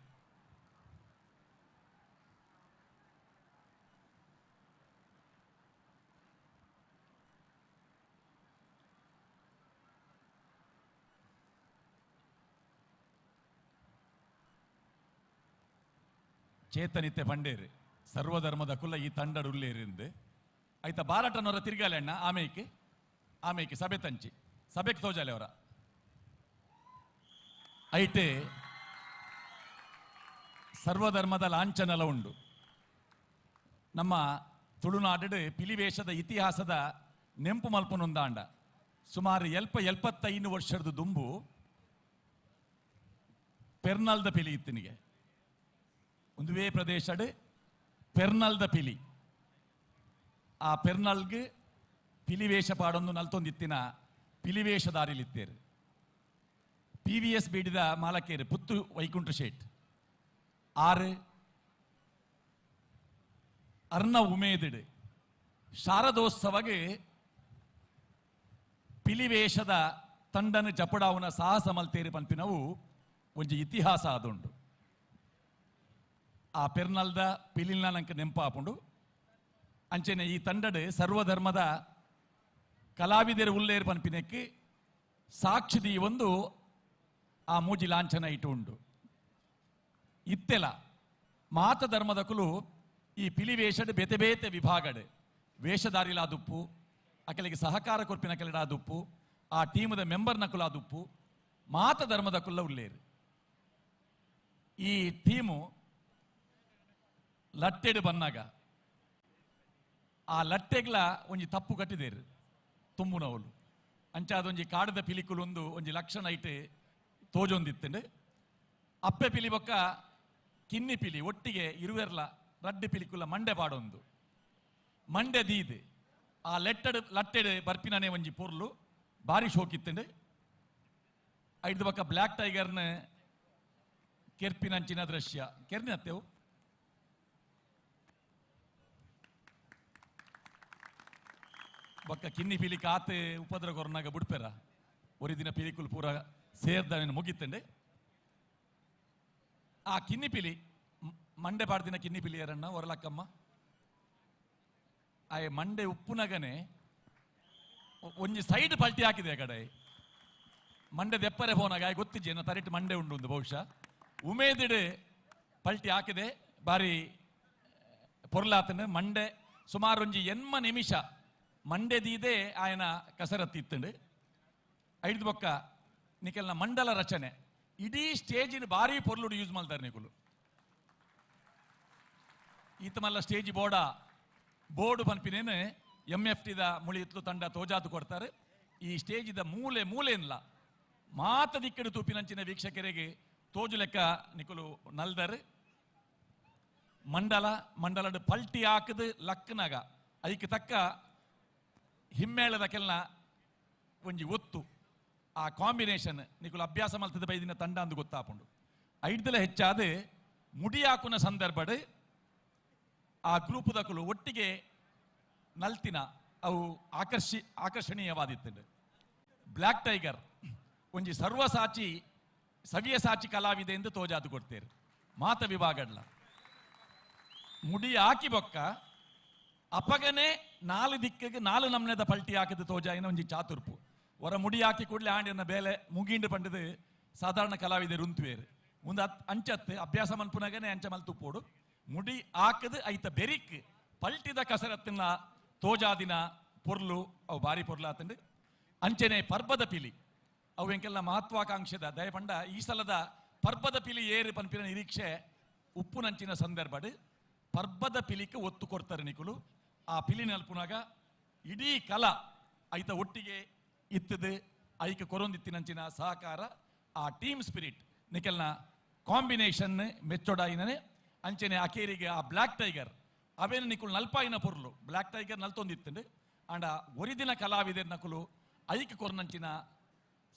ಚೇತನಿತ್ತೆ ಪಂಡೇರು ಸರ್ವಧರ್ಮದ ಕುಲ್ಲ ಈ ತಂಡಡು ಉಲ್ಲೇರಿಂದು ಆಯ್ತಾ ಬಾರಾಟನವರ ತಿರ್ಗಾಲೆ ಅಣ್ಣ ಆಮೇಕೆ ಆಮೇಕೆ ಸಭೆ ತಂಚಿ ಸಭೆಗೆ ತೋಜಾಲೆ ಅವರ ಐಟೆ ಸರ್ವಧರ್ಮದ ಲಾಂಛನಲ ಉಂಡು. ನಮ್ಮ ತುಳುನಾಡು ಪಿಲಿವೇಷದ ಇತಿಹಾಸದ ನೆಂಪು ಮಲ್ಪನೊಂದಾಂಡ ಸುಮಾರು 75 ವರ್ಷದ ದುಂಬು ಪೆರ್ನಲ್ದ ಪಿಲಿ ಇತ್ತನಿಗೆ ಒಂದುವೇ ಪ್ರದೇಶಡ್ ಪೆರ್ನಲ್ದ ಪಿಲಿ. ಆ ಪೆರ್ನಲ್ಗೆ ಪಿಲಿವೇಷ ಪಾಡೊಂದು ನಲ್ತೊಂದಿತ್ತಿನ ಪಿಲಿವೇಷದಾರಿಲಿತ್ತೇರು. ಪಿ ವಿ ಎಸ್ ಬೀಡಿದ ಮಾಲಕೇರು ಪುತ್ತು ವೈಕುಂಠ ಶೇಟ್ ಆರು ಅರ್ಣ ಉಮೇದಿಡು ಶಾರದೋತ್ಸವಗೆ ಪಿಲಿವೇಷದ ತಂಡನ ಜಪಡಾವುನ ಸಾಹಸ ಮಲ್ತೇರಿ ಪನ್ಪಿನವು ಒಂಜಿ ಇತಿಹಾಸ ಆದುಂಡು. ಆ ಪೆರ್ನಲ್ದ ಪಿಲಿನ ನಂಗೆ ನೆಂಪಾಪುಂಡು. ಅಂಚೆನೆ ಈ ತಂಡಡು ಸರ್ವಧರ್ಮದ ಕಲಾವಿದರು ಉಲ್ಲೇರು ಪನ್ಪಿನಕ್ಕೆ ಸಾಕ್ಷಿದಿ ಒಂದು ಆ ಮೂಜಿ ಲಾಂಛನ ಇಟ್ಟು ಉಂಡು. ಇತ್ತೆಲ ಮಾತ ಧರ್ಮದಕುಲು ಈ ಪಿಲಿ ವೇಷಡ್ ಬೇತೆ ಬೇತೆ ವಿಭಾಗಡ್ ವೇಷಧಾರಿಲಾದುಪ್ಪು ಅಕಲಿಗೆ ಸಹಕಾರ ಕೊರ್ಪಿನ ಕಲೆಡಾದುಪ್ಪು ಆ ಟೀಮದ ಮೆಂಬರ್ ನಕುಲಾದುಪ್ಪು ಮಾತ ಧರ್ಮದ ಕುಲ್ಲ ಉಲ್ಲೇರು. ಈ ಟೀಮು ಲಟ್ಟೆಡು ಬನ್ನಾಗ ಆ ಲಟ್ಟೆಗ್ಲ ಒಂಜಿ ತಪ್ಪು ಕಟ್ಟಿದೇರು ತುಂಬುನವಲು ಅಂಚಾದೊಂಜಿ ಕಾಡದ ಪಿಲಿಕುಲು ಒಂದು ಒಂಜಿ ಲಕ್ಷಣ ಐಟೆ ತೋಜೊಂದಿತ್ತಂಡು. ಅಪ್ಪೆ ಪಿಲಿ ಬೊಕ್ಕ ಕಿನ್ನಿ ಪಿಲಿ ಒಟ್ಟಿಗೆ ಇರುವೆರ್ಲ ರಡ್ಡು ಪಿಲಿಕುಲ ಮಂಡೆ ಪಾಡೊಂದು ಮಂಡೆ ದೀದು ಆ ಲೆಟ್ಟಡು ಲಟ್ಟೆಡು ಬರ್ಪಿನನೆ ಒಂಜಿ ಪೊರ್ಲು ಭಾರಿ ಶೋಕಿತ್ತಂಡು. ಐದು ಬೊಕ್ಕ ಬ್ಲ್ಯಾಕ್ ಟೈಗರ್ನ ಕೆರ್ಪಿನಂಚಿನ ದೃಶ್ಯ ಕೆರ್ನಿನತ್ತೆವು ಬೊಕ್ಕ ಕಿನ್ನಿ ಪಿಲಿ ಕಾತು ಉಪದ್ರ ಕೊರನಾಗ ಬುಡ್ಪೆರ ಒರಿ ದಿನ ಪಿಲಿಕುಲು ಪೂರ ಸೇರ್ದ ಮುಗಿತ್ತಂಡೆ. ಆ ಕಿನ್ನಿ ಪಿಲಿ ಮಂಡೆ ಪಾಡ್ದಿನ ಕಿನ್ನಿ ಪಿಲಿಯರಣ್ಣ ಒರಲಕ್ಕಮ್ಮ ಆಯ್ ಮಂಡೆ ಉಪ್ಪುನಗನೆ ಒಂಜಿ ಸೈಡ್ ಪಲ್ಟಿ ಹಾಕಿದೆ ಕಡೆ ಮಂಡೆ ದೆಪ್ಪರೆ ಪೋನಾಗ ಆಯ್ ಗೊತ್ತಿಜ್ಜೆ ಎನ್ನ ತರಿಟ್ ಮಂಡೆ ಉಂಡು ಒಂದು ಬಹುಶಃ ಉಮೇದಿಡು ಪಲ್ಟಿ ಹಾಕಿದೆ ಬಾರಿ ಪೊರ್ಲಾತನ ಮಂಡೆ ಸುಮಾರು ಒಂಜಿ 80 ನಿಮಿಷ ಮಂಡೆ ದೀದೆ ಆಯನ ಕಸರತ್ತು ಇತ್ತಂಡು. ಐದು ಬೊಕ್ಕ ನಿಕಲ್ನ ಮಂಡಲ ರಚನೆ ಇಡೀ ಸ್ಟೇಜಿನ ಭಾರಿ ಪೊರ್ಲುಡು ಯೂಸ್ ಮಾಡ್ತಾರೆ ನಿಕುಲು. ಈತ ಮಲ್ಲ ಸ್ಟೇಜ್ ಬೋರ್ಡ ಬೋರ್ಡು ಪನ್ಪಿನೇನು ಎಂ ಎಫ್ ಟಿದ ಮುಳಿ ಇತ್ಲು ತಂಡ ತೋಜಾತು ಕೊಡ್ತಾರೆ. ಈ ಸ್ಟೇಜಿದ ಮೂಲೆ ಮೂಲೆನ್ಲ ಮಾತ ದಿಕ್ಕಡು ತೂಪಿನಂಚಿನ ವೀಕ್ಷಕರಿಗೆ ತೋಜು ಲೆಕ್ಕ ನಿಕುಲು ನಲ್ದರು. ಮಂಡಲ ಮಂಡಲಡು ಪಲ್ಟಿ ಹಾಕದು ಲಕ್ಕನಾಗ ಅದಕ್ಕೆ ತಕ್ಕ ಹಿಮ್ಮೇಳದ ಕೆಲ್ನ ಒಂಜಿ ಒತ್ತು ಆ ಕಾಂಬಿನೇಷನ್ ನಿಕುಲು ಅಭ್ಯಾಸ ಮಲ್ತದ ಬೈದಿನ ತಂಡ ಅಂದು ಗೊತ್ತಾಪುಂಡು. ಐಡ್ದಲ ಹೆಚ್ಚಾದ ಮುಡಿ ಹಾಕುನ ಸಂದರ್ಭಡ್ ಆ ಗ್ರೂಪುದಕುಲು ಒಟ್ಟಿಗೆ ನಲ್ತಿನ ಅವು ಆಕರ್ಷಣೀಯವಾದಿತ್ತು. ಬ್ಲ್ಯಾಕ್ ಟೈಗರ್ ಒಂಜಿ ಸರ್ವಸಾಚಿ ಸವ್ಯಸಾಚಿ ಕಲಾವಿದೆ ಎಂದು ತೋಜಾದು ಕೊಡ್ತೇರು ಮಾತ ವಿಭಾಗಡ್ಲ ಮುಡಿ ಹಾಕಿ ಬೊಕ್ಕ ಅಪಗನೆ ನಾಲು ದಿಕ್ಕಿಗೆ ನಾಲು ನಮ್ನೆದ ಪಲ್ಟಿ ಹಾಕಿದ ತೋಜಾಯಿನ ಒಂಜಿ ಚಾತುರ್ಪು ಹೊರ ಮುಡಿ ಹಾಕಿ ಕೂಡಲೇ ಆಂಡಿನ ಬೇಲೆ ಮುಗಿಂಡು ಪಂಡದು ಸಾಧಾರಣ ಕಲಾವಿದರು ಉಂತುವೇರು ಮುಂದೆ ಅಂಚತ್ತು ಅಭ್ಯಾಸ ಮನ್ಪುನಾಗನೆ ಅಂಚ ಮಲ್ತುಪ್ಪೋಡು ಮುಡಿ ಹಾಕದು ಐತ ಬೆರಿಕ್ ಪಲ್ಟಿದ ಕಸರತ್ತಿನ ತೋಜಾದಿನ ಪೊರ್ಲು ಅವು ಭಾರಿ ಪೊರ್ಲಾತಂಡು. ಅಂಚೆನೆ ಪರ್ಬದ ಪಿಲಿ ಅವು ಎಂಕೆಲ್ಲ ಮಹತ್ವಾಕಾಂಕ್ಷೆದ ದಯಪಂಡ ಈ ಸಲದ ಪರ್ಬದ ಪಿಲಿ ಏರು ಪನ್ಪಿನ ನಿರೀಕ್ಷೆ ಉಪ್ಪುನಂಚಿನ ಸಂದರ್ಭಡು ಪರ್ಬದ ಪಿಲಿಕ್ಕೆ ಒತ್ತು ಕೊಡ್ತಾರೆ ನಿಕುಲು. ಆ ಪಿಲಿ ನಲ್ಪುನಾಗ ಇಡೀ ಕಲಾ ಐತ ಒಟ್ಟಿಗೆ ಇತ್ತದು ಐಕ ಕೊರೊಂದಿತ್ತಿನಂಚಿನ ಸಹಕಾರ ಆ ಟೀಮ್ ಸ್ಪಿರಿಟ್ ನಿಕೆಲ್ನ ಕಾಂಬಿನೇಷನ್ ಮೆಚ್ಚೊಡಾಯಿನೇ. ಅಂಚೆನೆ ಅಕೇರಿಗೆ ಆ ಬ್ಲ್ಯಾಕ್ ಟೈಗರ್ ಅವೇನು ನಿಕುಲು ನಲ್ಪಾಯಿನ ಪೊರ್ಲು ಬ್ಲ್ಯಾಕ್ ಟೈಗರ್ ನಲ್ತೊಂದಿತ್ತಂಡು ಆಂಡ ಒರಿದಿನ ಕಲಾವಿದರ್ ನಕುಲು ಐಕ ಕೊರ್ನಂಚಿನ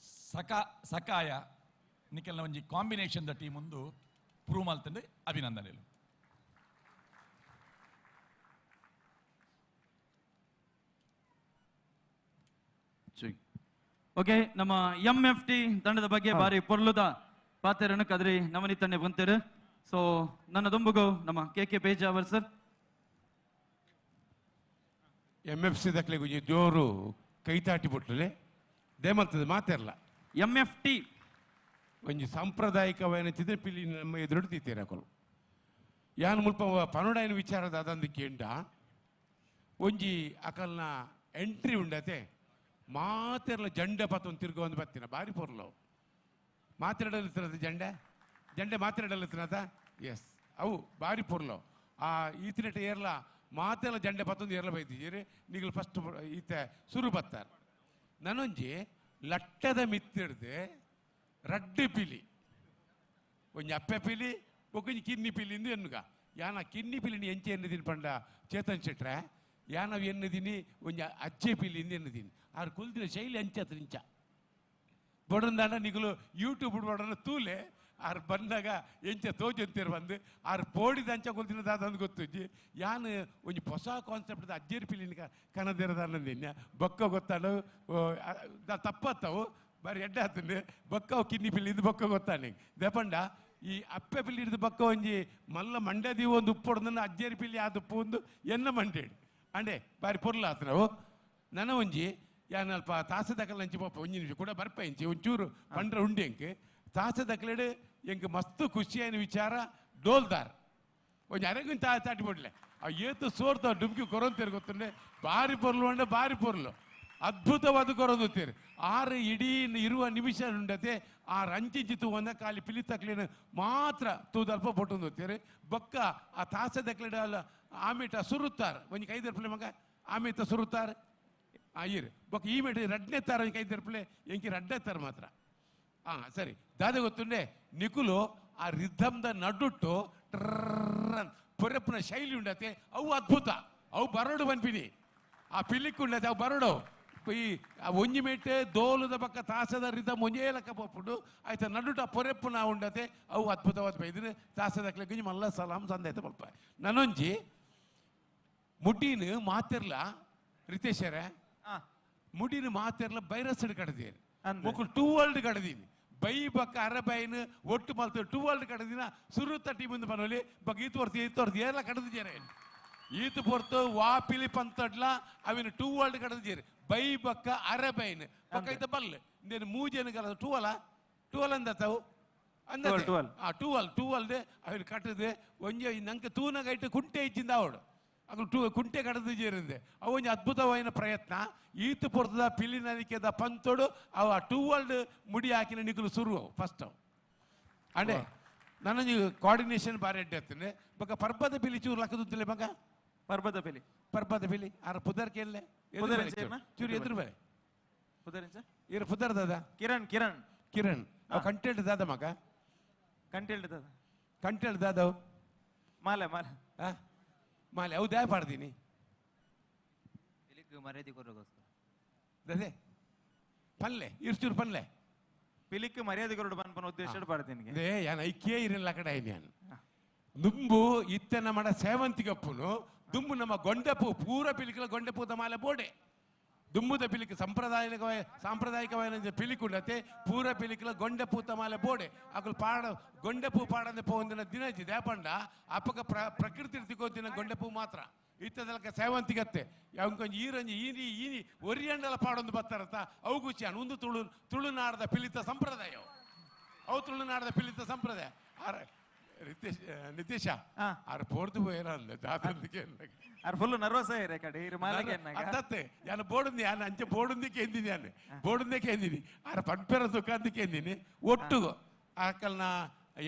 ಸಕಾಯ ನಿಕೆಲ್ನ ಒಂಜಿ ಕಾಂಬಿನೇಷನ್ the team ಒಂದು ಪ್ರೂವ್ ಮಲ್ತಂಡು. ಅಭಿನಂದನೆಲು. ಓಕೆ, ನಮ್ಮ ಎಂ ಎಫ್ ಟಿ ತಂಡದ ಬಗ್ಗೆ ಬಾರಿ ಪೊರ್ಲುದ ಪಾತೆರನ್ನು ಕದ್ರಿ ನವನಿತನ್ನೆ ಬಂತೇರು. ಸೊ ನನ್ನ ದುಂಬುಗು ನಮ್ಮ K K Pejawar sir. M F C ದಕ್ಲೆಗ್ ಜೋರು ಕೈತಾಟಿ ಬಿಟ್ಟಲೆ ದೇಮಲ್ತದೆ ಮಾತಿರಲ್ಲ. ಎಂ ಎಫ್ ಟಿ ಒಂಜಿ ಸಾಂಪ್ರದಾಯಿಕವಾಯಿನ ಪಿಲಿ ನಮ್ಮ ಎದುರು ತೀತೇರಕಲು ಯಾನ್ ಮುಲ್ಪ ಪನೋಡಾಯಿನ ವಿಚಾರದ ಅದಂದು ಕೇಂಡ ಒಂಜಿ ಅಕಲ್ನ ಎಂಟ್ರಿ ಉಂಡತೆ ಮಾತೆರ್ಲ ಜಂಡೆ ಪತ್ತೊಂದು ತಿರ್ಗ ಒಂದು ಬತ್ತಿನ ಬಾರಿ ಪೊರ್ಲವು ಮಾತೆರಡಲ್ಲಿ ಜಂಡೆ ಜಂಡೆ ಮಾತೆರಡಲ್ಲಿ ಎಸ್ ಅವು ಬಾರಿ ಪೊರ್ಲವು ಆ ಈತಿನೆಟ ಏರ್ಲ ಮಾತೆಲ್ಲ ಜಂಡೆ ಪತ್ತೊಂದು ಏರ್ಲ ಬೈತಿದ್ದೀರಿ ನೀಗಳು ಫಸ್ಟ್ ಈತ ಸುರು ಬತ್ತಾರೆ. ನಾನೊಂಜಿ ಲಟ್ಟದ ಮಿತ್ತಿಡ್ದೆ ರಡ್ಡು ಪಿಲಿ ಒಂಜಿ ಅಪ್ಪೆ ಪಿಲಿ ಒಂಜಿ ಕಿನ್ನಿ ಪಿಲಿ ಇಂದು ಎನ್ನುಗ ಯಾನ ಕಿನ್ನಿ ಪಿಲಿನಿ ಎಂಚೆ ಎನ್ನುದೀನಿ ಪಂಡ ಚೇತನ್ ಶೆಟ್ರೆ ಯಾನವು ಎನ್ನುದೀನಿ ಒಂಜಿ ಅಜ್ಜೆ ಪಿಲಿ ಇಂದು ಎನ್ನುದೀನಿ ಆರು ಕುಲ್ದಿನ ಶೈಲಿ ಅಂಚ ಇಂಚ ಬಡಂದಾಂಡ ನಿಗುಲು ಯೂಟ್ಯೂಬ್ ಬಡನ ತೂಲೆ ಆರು ಬಂದಾಗ ಎಂಚ ತೋಜಂತೀರು ಬಂದು ಆರು ಪೋಡಿದ ಅಂಚ ಕೊಲ್ದಿನ ದಾದಂದು ಗೊತ್ತುಜ್ಜಿ ಯಾನ್ ಒಂಜಿ ಹೊಸ ಕಾನ್ಸೆಪ್ಟ್ ಅಜ್ಜೇರಿ ಪಿಲಿನ ಕನದಿರದಾನಂದಿನ್ಯ ಬೊಕ್ಕ ಗೊತ್ತಾಡು ತಪ್ಪತ್ತವು ಬಾರಿ ಎಡ್ಡೆ ಆತಂದು ಬೊಕ್ಕ ಕಿನ್ನಿ ಪಿಲಿ ಇದು ಬೊಕ್ಕ ಗೊತ್ತಾನೆ ದೆಪಂಡ ಈ ಅಪ್ಪೆ ಪಿಲಿ ಹಿಡಿದು ಬೊಕ್ಕ ಒಂಜಿ ಮಲ್ಲ ಮಂಡ್ಯ ದೀವ ಒಂದು ಉಪ್ಪೊಡ್ದನ್ನ ಅಜ್ಜೇರಿ ಪಿಲಿ ಆದ ಉಪ್ಪು ಒಂದು ಎನ್ನ ಮಂಡೇಡು ಅಂಡೆ ಬಾರಿ ಪೊರ್ಲು ಆತನವು ನನ್ನ ಒಂಜಿ ಯಾನ್ ಅಲ್ಪ ತಾಸದಕಲ್ ನಂಚಿ ಪಾಪ ಒಂಜಿ ನಿಮಿಷ ಕೂಡ ಬರ್ಪ ಇಂಚಿ ಒಂಚೂರು ಪಂಡ್ರ ಉಂಡಿ ಎಂಕ್ ತಾಸದಕಲೆಡು ಎಂಕ್ ಮಸ್ತ್ ಖುಷಿಯಾಯಿನ ವಿಚಾರ ಡೋಲ್ದಾರ್ ಒಂಜಿ ಅರೆಗುಂಜಿ ತಾಟಿ ಪೊಡ್ಲೆ ಆ ಏತು ಸೋರ್ತ ಡುಮ್ಕಿ ಕೊರೊಂತೇರು ಗೊತ್ತುಂಡೆ ಬಾರಿ ಪೊರ್ಲು ಅಂಡ ಬಾರಿ ಪೊರ್ಲು ಅದ್ಭುತವಾದ ಕೊರೊಂದುತ್ತೇರು ಆರು ಇಡೀ ಇರುವ ನಿಮಿಷ ಉಂಡತೆ ಆ ರಂಚಿಂಚಿ ತೂವಂದ ಖಾಲಿ ಪಿಲಿ ತಕ್ಲಿನ ಮಾತ್ರ ತೂದಲ್ಪ ಪೊಟ್ಟೊಂದುತ್ತೇರು ಬೊಕ್ಕ ಆ ತಾಸೆ ದಕ್ಲಿಡ ಆಮೇಟ ಸುರುತ್ತಾರೆ ಒಂಜಿ ಕೈ ದರ್ಪಲೆ ಮಗ ಆಮೇತ ಸುರುತ್ತಾರೆ ಆ ಈರು ಬೊಕ್ಕ ಈ ಮೇಟ ರಡ್ನೆ ತಾರ ಒಂಜಿ ಕೈ ದರ್ಪಲೆ ಎಂಕಿ ರಡ್ನೆ ತಾರ ಮಾತ್ರ ಆ ಸರಿ ದಾದ ಗೊತ್ತುಂಡೆ ನಿಕುಲು ಆ ರಿಧಮ್ದ ನಡುಟ್ಟು ಟ್ರನ್ ಪೊರೆಪ್ಪನ ಶೈಲಿ ಉಂಡತೆ ಅವು ಅದ್ಭುತ ಅವು ಬರಡು ಬನ್ಪಿನಿ ಆ ಪಿಲಿಕ್ ಉಂಡತೆ ಅವು ಬರಡು ಈ ಒಂಜಿ ಮೇಟೆ ದೋಲದ ಪಕ್ಕ ತಾಸದ ರಿಧಮ್ ಒಂಜೇ ಲೆಕ್ಕ ಪೋಪುಂಡು ಆಯ್ತಾ ನಡುಟ ಪೊರೆಪ್ಪುನ ಉಂಡತೆ ಅವು ಅದ್ಭುತವಾದ ಬೈದಿನ ತಾಸದ ಕ್ಲೆಗುಂಜಿ ಮಲ್ಲ ಸಲಾಮ್ ಸಂದಾಯ್ತ ಪಲ್ಪ ನಾನೊಂಜಿ ಮುಡಿನ ಮಾತಿರ್ಲ ರಿತೇಶರೇ ಮುಡಿನ ಮಾತಿರ್ಲ ಬೈರಸ್ ಕಡದೀರಿ ಮೊಕ್ಕಳು ಟೂ ವರ್ಲ್ಡ್ ಕಡದೀನಿ ಬೈ ಬಕ್ಕ ಅರಬೈನ್ ಒಟ್ಟು ಮಲ್ತು ಟೂ ವರ್ಲ್ಡ್ ಕಡದಿನ ಸುರುತ್ತ ಟೀಮ್ ಪನೋಲಿ ಬಕ್ಕ ಈತು ವರ್ತಿ ಈತು ವರ್ತಿ ಏರ್ಲ ಕಡದಿಜೇರೆ ಈತು ಪೊರ್ತು ವಾ ಪಿಲಿ ಪಂತಡ್ಲ ಅವಿನ ಟೂ ವರ್ಲ್ಡ್ ಕಡದಿಜೇರಿ ಬೈ ಬಕ್ಕ ಅರಬೈನ್ ಬಕ್ಕ ಐತ ಬಲ್ ಇಂದೇನು ಮೂಜೇನು ಕಲ ಟೂವಲ ಟೂವಲ್ ಅಂದತ್ತವು ಅಂದ ಆ ಟೂವಲ್ ಟೂವಲ್ದೆ ಅವಿನ ಕಟ್ಟದೆ ಒಂಜಿ ನಂಗೆ ತೂನಗೈಟ್ ಕುಂಟೆ ಇಚ್ಚಿಂದ ಅವಡು ಅక్కడ ಟೂ ಕುಂಟೆ ಕಡದಿಜೇರಿಂದೆ ಅವು ಒಂಜಿ ಅದ್ಭುತವಾದ ಪ್ರಯತ್ನ ಈತು ಪೊರ್ತದ ಪಿಲಿನಲಿಕೆದ ಪಂತೋಡು ಅವ ಟೂ ವರ್ಲ್ಡ್ ಮುಡಿ ಹಾಕಿನ ನಿಕುಲು ಸುರು ಫಸ್ಟ್ ಅವು ಅಂಡೆ ನನ್ನೊಂಜಿ ಕೋಆರ್ಡಿನೇಷನ್ ಬಾರಿ ಎಡ್ಡೆ ಎತ್ತುಂಡೆ ಬೊಕ್ಕ ಪರ್ಬದ ಪಿಲಿ ಚೂರು ಲಕ್ಕದುತ್ತಲೆ ಮಗ ಪರ್ಬದ ಪಿಲಿ ಪರ್ಬದ ಪಿಲಿ ಆರ ಪುದರ್ ಕೇಳಲೆ ಚೂರು ಎದುರು ಬೇರೆ ಇರ ಪುದರ್ ದಾದ ಕಿರಣ್ ಕಿರಣ್ ಕಿರಣ್ ಅವು ಕಂಟೆಂಟ್ ದಾದ ಮಗ ಕಂಟೆಂಟ್ ದಾದ ಕಂಟೆಂಟ್ ದಾದವು ಮಾಲೆ ಮಾಲೆ ಮಾಲೆ ಅವು ದಾಯ ಪಾಡ್ದೀನಿ ಮರ್ಯಾದೆ ಕೊಡೋಗೋಸ್ಕರ ಅದೇ ಪಲ್ಲೆ ಇರ್ಚೂರು ಪಲ್ಲೆ ಪಿಲಿಕ್ ಮರ್ಯಾದೆ ಕೊರಡು ಪನ್ಪನ ಉದ್ದೇಶ ಪಾಡ್ತೀನಿ ಅದೇ ಯಾನ್ ಐಕ್ಯೇ ಇರಲ್ಲ ಕಡೆ ಯಾನ್ ದುಂಬು ಇತ್ತ ನಮ್ಮ ಸೇವಂತಿಗಪ್ಪುನು ದುಂಬು ನಮ್ಮ ಗೊಂಡೆಪು ಪೂರ ಪಿಲಿಕಲ ಗೊಂಡೆಪೂತ ಮಾಲೆ ಬೋಡೆ ದುಂಬುದ ಪಿಲಿಕ್ ಸಂಪ್ರದಾಯಕ ಸಾಂಪ್ರದಾಯಿಕವಾದ ಪಿಲಿಕುಂಡತೆ ಪೂರ ಪಿಲಿಕಲ ಗೊಂಡೆಪೂತ ಮಾಲೆ ಬೋಡೆ ಅಕುಲು ಪಾಡ ಗೊಂಡೆಪೂ ಪಾಡಂದೆ ಪೋಂದಿನ ದಿನ ದೇಪಂಡ ಅಪ್ಪಕ ಪ್ರಕೃತಿ ತಿಕ್ಕೋತಿನ ಗೊಂಡೆಪೂ ಮಾತ್ರ ಇತ್ತದಲ್ಕ ಸೇವಂತಿಗತ್ತೆ ಅವಂಕೊಂಜಿ ಈರಂಜಿ ಈನಿ ಈನಿ ಒರಿಯಂಡಲ ಪಾಡೊಂದು ಬತ್ತಾರತ್ತ ಅವು ಗುಚ್ಚಾನ್ ಒಂದು ತುಳು ತುಳುನಾಡದ ಪಿಲಿತ ಸಂಪ್ರದಾಯ ಅವು ತುಳುನಾಡದ ಪಿಲಿತ ಸಂಪ್ರದಾಯ ಆರ ರಿತೇಶ್ ನಿತೇಶ ಆರ್ ಪೋರ್ದು ಪೋಯರ ಅಂದ ದಾತಂದಿಗೆ ಆರ್ ಫುಲ್ ನರ್ವಸ್ ಆಯ್ರೆ ಕಡೆ ಇರು ಮಾಲಗೆ ಅತ್ತತ್ತೆ ಯಾನ ಬೋಡುಂದಿ ಯಾನ ಅಂಚೆ ಬೋಡುಂದಿ ಕೇಂದಿನಿ ಯಾನ ಬೋಡುಂದೆ ಕೇಂದಿನಿ ಆರ್ ಪನ್ಪೆರ ಸುಖಾಂತಿ ಕೇಂದಿನಿ ಒಟ್ಟುಗು ಆಕಲ್ನ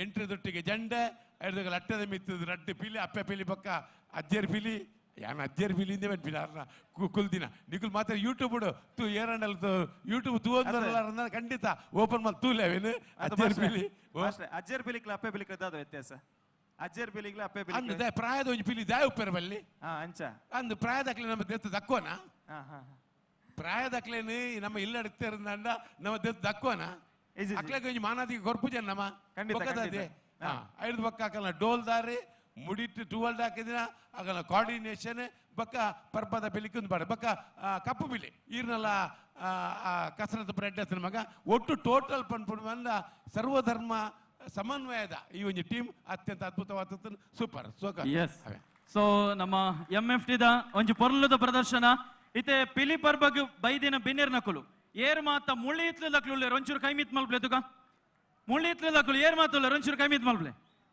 ಎಂಟ್ರಿ ದೊಟ್ಟಿಗೆ ಜಂಡೆ ಐದು ಲಟ್ಟದ ಮಿತ್ತದ ರಡ್ಡು ಪಿಲಿ ಅಪ್ಪೆ ಪಿಲಿ ಪಕ್ಕ ಅಜ್ಜರ್ ಪಿಲಿ ಯಾನ್ ಅಜ್ಜರ್ ಪಿಲಿಂದೆ ಪಿಲಿ ಆರ್ನ ಕುಲ್ದಿನ ನಿಕುಲ್ ಮಾತ್ರ ಯೂಟ್ಯೂಬ್ ತೂ ಏರಂಡಲ್ ಯೂಟ್ಯೂಬ್ ತೂ ಅಂದ್ರ ಖಂಡಿತ ಓಪನ್ ಮಾಡಿ ತೂಲೆ ಅವೇನು ಅಜ್ಜರ್ ಪಿಲಿ ಅಜ್ಜರ್ ಪಿಲಿಕ್ಲ ಅಪ್ಪೆ ಪಿಲಿಕ್ಲ ದಾದ ವ್ಯತ್ಯಾಸ ಅಜ್ಜರ್ ಪಿಲಿಕ್ಲ ಅಪ್ಪೆ ಪಿಲಿ ಅಂದ್ ಪ್ರಾಯದ ಒಂಜಿ ಪಿಲಿ ದಾಯ ಉಪ್ಪೆರ ಬಲ್ಲಿ ಅಂಚ ಅಂದ್ ಪ್ರಾಯದಕ್ಲೆ ನಮ್ಮ ದೆತ್ತು ದಕ್ಕೋನ ಪ್ರಾಯದಕ್ಲೇನು ನಮ್ಮ ಇಲ್ಲಡಿತ್ತೇರಂದ ನಮ್ಮ ದೆತ್ತು ದಕ್ಕೋನ ಅಕ್ಲೆಗೆ ಒಂಜಿ ಮಾನಾದಿಗೆ ಕೊರ್ಪು ಜನ ನಮ್ಮ ಖಂಡಿತ ಐದು ಬಕ್ಕ ಹಾಕಲ್ಲ ಡೋಲ್ದಾರಿ ಮುಡಿಟ್ಟು ಟುವಲ್ಡ್ ಹಾಕಿದಿನ ಆಗಲ್ಲ ಕೋಆರ್ಡಿನೇಷನ್ ಬಕ್ಕ ಪರ್ಬದ ಬಿಲಿಕ್ಕೊಂದು ಬಾಡ ಬಕ್ಕ ಕಪ್ಪು ಬಿಲಿ ಈರ್ನೆಲ್ಲ ಕಸರತ್ತು ಬ್ರೆಡ್ ಹತ್ತಿನ ಮಗ ಒಟ್ಟು ಟೋಟಲ್ ಪನ್ಪುಡು ಬಂದ ಸರ್ವಧರ್ಮ ಸಮನ್ವಯದ ಈ ಒಂದು ಟೀಮ್ ಅತ್ಯಂತ ಅದ್ಭುತವಾದ ಸೂಪರ್ ಎಸ್ ಸೊ ನಮ್ಮ ಎಂ ಎಫ್ ಟಿದ ಒಂಜಿ ಪೊರ್ಲುದ ಪ್ರದರ್ಶನ ಇತ್ತೆ ಪಿಲಿ ಪರ್ಬಗ್ ಬೈದಿನ ಬಿನ್ನೆರ್ ನಕುಲು ಏರ್ ಮಾತ ಮುಳ್ಳಿ ಇತ್ಲು ಲಕ್ಲು ಒಂಚೂರು ಕೈ ಮಿತ್ ಮಲ್ಪ್ಲೆ ತುಕ ಮುಳ್ಳಿ ಇತ್ಲು ಲಕ್ಲು ಏರ್ ಮಾತುಲ್ಲ ಒಂಚೂರು ಕೈ ಮಿತ್ ಮಲ್ಪ್ಲೆ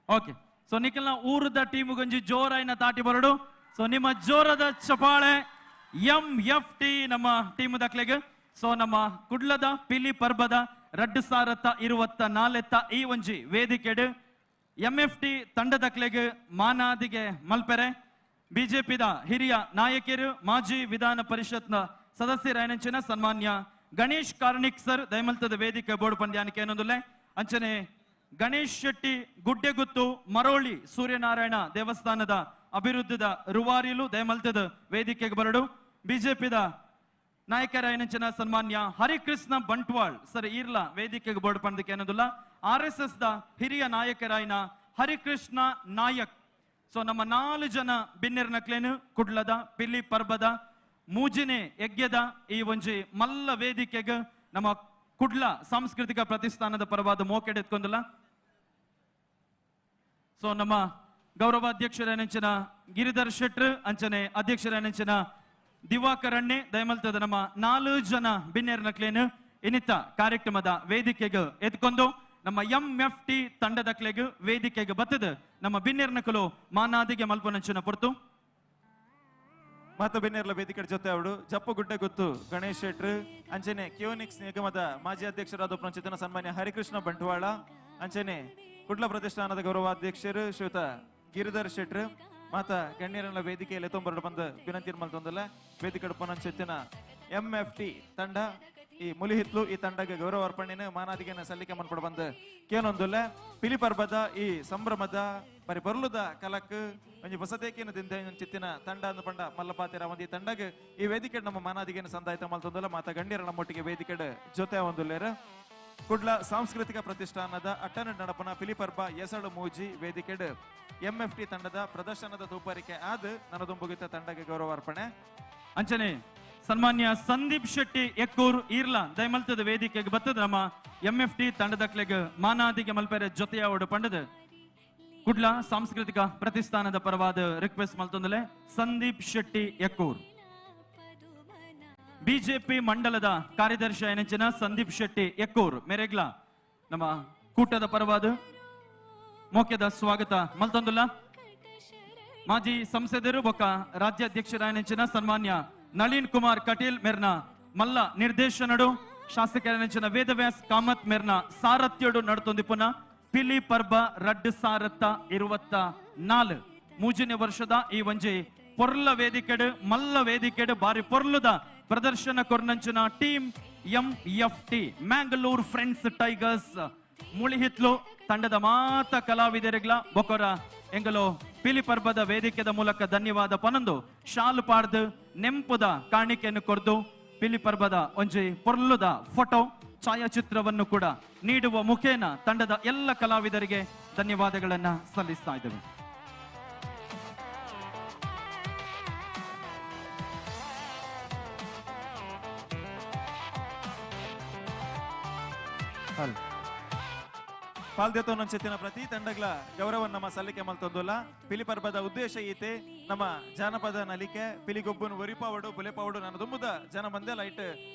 ಓಕೆ ಸೊ ನಿಖಲ್ನ ಊರದ ಟೀಮ್ ಗೊಂಜಿ ಜೋರಾಯಿನ ತಾಟಿ ಬರಡು ಸೊ ನಿಮ್ಮ ಜೋರದ ಚಪಾಳೆ ಎಂ ಎಫ್ ಟಿ ನಮ್ಮ ಟೀಮ್ ದಕ್ಲೆಗ್ ಸೊ ನಮ್ಮ ಕುಡ್ಲದ ಪಿಲಿ ಪರ್ಬದ 2024 ಈ ಒಂಜಿ ವೇದಿಕೆಡ್ ಎಂ ಎಫ್ ಟಿ ತಂಡದಕ್ಲೆಗ್ ಮಾನಾದಿಗೆ ಮಲ್ಪೆರೆ ಬಿಜೆಪಿದ ಹಿರಿಯ ನಾಯಕರು ಮಾಜಿ ವಿಧಾನ ಪರಿಷತ್ನ ಸದಸ್ಯರಾಯನಂಚಿನ ಸನ್ಮಾನ್ಯ ಗಣೇಶ್ ಕಾರ್ಣಿಕ್ ಸರ್ ದಯಮಲ್ತದ ವೇದಿಕೆ ಬೋರ್ಡ್ ಪಂದ್ಯಾನಿಕೆ ಏನೊಂದುಲ್ಲೆ ಅಂಚನೆ ಗಣೇಶ್ ಶೆಟ್ಟಿ ಗುಡ್ಡೆಗುತ್ತು ಮರೋಳಿ ಸೂರ್ಯನಾರಾಯಣ ದೇವಸ್ಥಾನದ ಅಭಿವೃದ್ಧಿದ ರೂವಾರಿಲು ದಯಮಲ್ತದ ವೇದಿಕೆಗೆ ಬರಡು ಬಿಜೆಪಿದ ನಾಯಕರಾಯನಂಚಿನ ಸನ್ಮಾನ್ಯ ಹರಿಕೃಷ್ಣ ಬಂಟ್ವಾಳ್ ಸರ್ ಈರ್ಲ ವೇದಿಕೆಗೆ ಬೋರ್ಡ್ ಪಂದಕ್ಕೆ ಏನೊಂದುಲ್ಲ ಆರ್ ಎಸ್ ಎಸ್ the ಹಿರಿಯ ನಾಯಕರಾಯನ ಹರಿಕೃಷ್ಣ ನಾಯಕ್ ಸೊ ನಮ್ಮ 4 ಜನ ಬಿನ್ನೆರ್ ನಕ್ಲೇನು ಕುಡ್ಲದ ಪಿಲಿ ಪರ್ಬದ ಮೂಜಿನೆ ಯಜ್ಞದ ಈ ಒಂಜಿ ಮಲ್ಲ ವೇದಿಕೆಗೆ ನಮ್ಮ ಕುಡ್ಲ ಸಾಂಸ್ಕೃತಿಕ ಪ್ರತಿಷ್ಠಾನದ ಪರವಾದ ಮೋಕೆಡ್ ಎತ್ಕೊಂದಿಲ್ಲ. ಸೊ ನಮ್ಮ ಗೌರವ ಅಧ್ಯಕ್ಷರೇನಂಚಿನ ಗಿರಿಧರ್ ಶೆಟ್ರ್ ಅಂಚನೆ ಅಧ್ಯಕ್ಷರೇನಂಚಿನ ದಿವಾಕರ್ ಅಣ್ಣೆ ದಯಮಲ್ತದ ನಮ್ಮ 4 ಜನ ಬಿನ್ನೆರ್ ನಕ್ಲೇನು ಇನ್ನಿತ ಕಾರ್ಯಕ್ರಮದ ವೇದಿಕೆಗೆ ಎತ್ಕೊಂಡು ನಮ್ಮ ಎಂ ಎಫ್ ಟಿ ತಂಡದಕ್ಲೆಗ್ ವೇದಿಕೆಗೆ ಬತ್ತದ ನಮ್ಮ ಬಿನ್ನೆರ್ನಕಲು ಮಾನಾದಿಗೆ ಮಲ್ಪನಂಚಿನ ಪೊರ್ತು. ಮಾತ ಬೆನ್ನೇರ್ಲ ವೇದಿಕೆ ಜೊತೆ ಅವಳು ಜಪ್ಪುಗುಡ್ಡೆ ಗೊತ್ತು ಗಣೇಶ್ ಶೆಟ್ರು, ಅಂಚನೆ ಕಿಯೋನಿಕ್ಸ್ ನಿಗಮದ ಮಾಜಿ ಅಧ್ಯಕ್ಷರಾದ ಪ್ರಂಚಿತನ ಸನ್ಮಾನ್ಯ ಹರಿಕೃಷ್ಣ ಬಂಟ್ವಾಳ, ಅಂಚನೆ ಕುಡ್ಲ ಪ್ರತಿಷ್ಠಾನದ ಗೌರವಾಧ್ಯಕ್ಷರು ಶ್ರೀಯುತ ಗಿರಿಧರ್ ಶೆಟ್ರು, ಮಾತ ಗಣ್ಯರನ್ನ ವೇದಿಕೆಯಲ್ಲಿ ತೊಂಬರಡು ಬಂದ ವಿನಂತಿ ಮಲ್ತೊಂದಲ್ಲ. ವೇದಿಕೆ ಪನಂಚಿತನ ಎಂ ಎಫ್ ಟಿ ತಂಡ ಈ ಮುಲಿಹಿತ್ಲು ಈ ತಂಡಕ್ಕೆ ಗೌರವ ಅರ್ಪಣೆನ ಮಾನಾದಿಗೆನ ಸಲ್ಲಿಕೆ ಮನ್ಪಡ ಬಂದ ಕೇನೊಂದುಲ್ಲ. ಪಿಲಿ ಪರ್ಬದ ಈ ಸಂಭ್ರಮದ ಬರಿ ಬರ್ಲುದ ಕಲಕ್ ಒಂಜಿ ಹೊಸತೇಕಿನ ದಿಂದ ಚಿತ್ತಿನ ತಂಡ ಅಂದು ಪಂಡ ಮಲ್ಲಪಾತಿರ ಒಂದು ಈ ತಂಡಗ ಈ ವೇದಿಕೆ ನಮ್ಮ ಮಾನಾದಿಗೆನ ಸಂದಾಯ್ತ ಮಲ್ತೊಂದುಲ್ಲ. ಮಾತ ಗಣ್ಯರ ನಮ್ಮೊಟ್ಟಿಗೆ ವೇದಿಕೆ ಜೊತೆ ಒಂದುಲ್ಲೇರ. ಕುಡ್ಲ ಸಾಂಸ್ಕೃತಿಕ ಪ್ರತಿಷ್ಠಾನದ ಅಟ್ಟನ ನಡಪನ ಪಿಲಿಪರ್ಬ ಎಸಳು ಮೂಜಿ ವೇದಿಕೆಡ್ ಎಂ ಎಫ್ ಟಿ ತಂಡದ ಪ್ರದರ್ಶನದ ತೂಪರಿಕೆ ಆದ ನನದೊಂಬುಗಿತ ತಂಡಕ್ಕೆ ಗೌರವ ಅರ್ಪಣೆ. ಅಂಚನೆ ಸನ್ಮಾನ್ಯ ಸಂದೀಪ್ ಶೆಟ್ಟಿ ಎಕ್ಕೂರ್ ಈರ್ಲಾ ದಯಮಲ್ತದ ವೇದಿಕೆಗೆ ಬತ್ತದ ನಮ್ಮ ಎಂ ಎಫ್ ಟಿ ತಂಡದಕ್ಲೆಗ್ ಮಾನಾದಿಗೆ ಮಲ್ಪೆರೆ ಜೊತೆಯಾವಡು ಪಂಡದ ಕುಡ್ಲ ಸಾಂಸ್ಕೃತಿಕ ಪ್ರತಿಷ್ಠಾನದ ಪರವಾದ ರಿಕ್ವೆಸ್ಟ್ ಮಲ್ತೊಂದಲೆ ಸಂದೀಪ್ ಶೆಟ್ಟಿ ಎಕ್ಕೂರ್. ಬಿಜೆಪಿ ಮಂಡಲದ ಕಾರ್ಯದರ್ಶಿ ನೆಂಚಿನ ಸಂದೀಪ್ ಶೆಟ್ಟಿ ಎಕ್ಕೂರ್ ಮೆರೆಗ್ಲಾ ನಮ್ಮ ಕೂಟದ ಪರವಾದ ಮೋಕ್ಯದ ಸ್ವಾಗತ ಮಲ್ತೊಂದುಲ್ಲ. ಮಾಜಿ ಸಂಸದರು ಬೊಕ್ಕ ರಾಜ್ಯಾಧ್ಯಕ್ಷರಾಯನೆಂಚಿನ ಸನ್ಮಾನ್ಯ ನಳಿನ್ ಕುಮಾರ್ ಕಟೀಲ್ ಮೆರ್ನ ಮಲ್ಲ ನಿರ್ದೇಶನಡು ಶಾಸಕರ ವೇದವ್ಯಾಸ್ ಕಾಮತ್ ಮೆರ್ನ ಸಾರಥ್ಯಡು ನಡ್ತೊಂದಿ ಪುನಃ ಪಿಲಿ ಪರ್ಬ ರಡ್ಡು ಸಾರತ್ತ 24 ಮೂಜನೇ ವರ್ಷದ ಈ ಒಂಜಿ ಪೊರ್ಲ ವೇದಿಕೆಡು ಮಲ್ಲ ವೇದಿಕೆಡು ಬಾರಿ ಪೊರ್ಲುದ ಪ್ರದರ್ಶನ ಕೊರ್ನಂಚಿನ team M F T Mangalore friends tigers Mulihitlu ತಂಡದ ಮಾತ ಕಲಾವಿದರಿಗ್ಲ ಬೊಕೊರ ಎಂಗಲೋ ಪಿಲಿ ಪರ್ಬದ ವೇದಿಕೆದ ಮೂಲಕ ಧನ್ಯವಾದ ಪನೊಂದು ಶಾಲು ಪಾಡ್ದು ನೆಂಪುದ ಕಾಣಿಕೆಯನ್ನು ಕೊರ್ದು ಪಿಲಿ ಪರ್ಬದ ಒಂಜಿ ಪೊರ್ಲುದ ಫೋಟೋ ಛಾಯಾಚಿತ್ರವನ್ನು ಕೂಡ ನೀಡುವ ಮುಖೇನ ತಂಡದ ಎಲ್ಲ ಕಲಾವಿದರಿಗೆ ಧನ್ಯವಾದಗಳನ್ನ ಸಲ್ಲಿಸ್ತಾ ಇದ್ದೇವೆ. ಪಾಲ್ದೇತೋನಂಚೆತ್ತಿನ ಪ್ರತಿ ತಂಡಗಳ ಗೌರವ ನಮ್ಮ ಸಲ್ಲಿಕೆ ಮಲ್ತೊಂದುಲ್ಲ. ಪಿಲಿ ಪರ್ಬದ ಉದ್ದೇಶ ಈತೆ ನಮ್ಮ ಜಾನಪದ ನಲಿಕೆ ಪಿಲಿಗೊಬ್ಬನು ಒರಿಪಾವಡು ಬುಲೆಪಾವಡು ನಾನು ದುಂಬುದ ಜನ ಮಂದೆಲ್ಲ ಇಟ್ಟು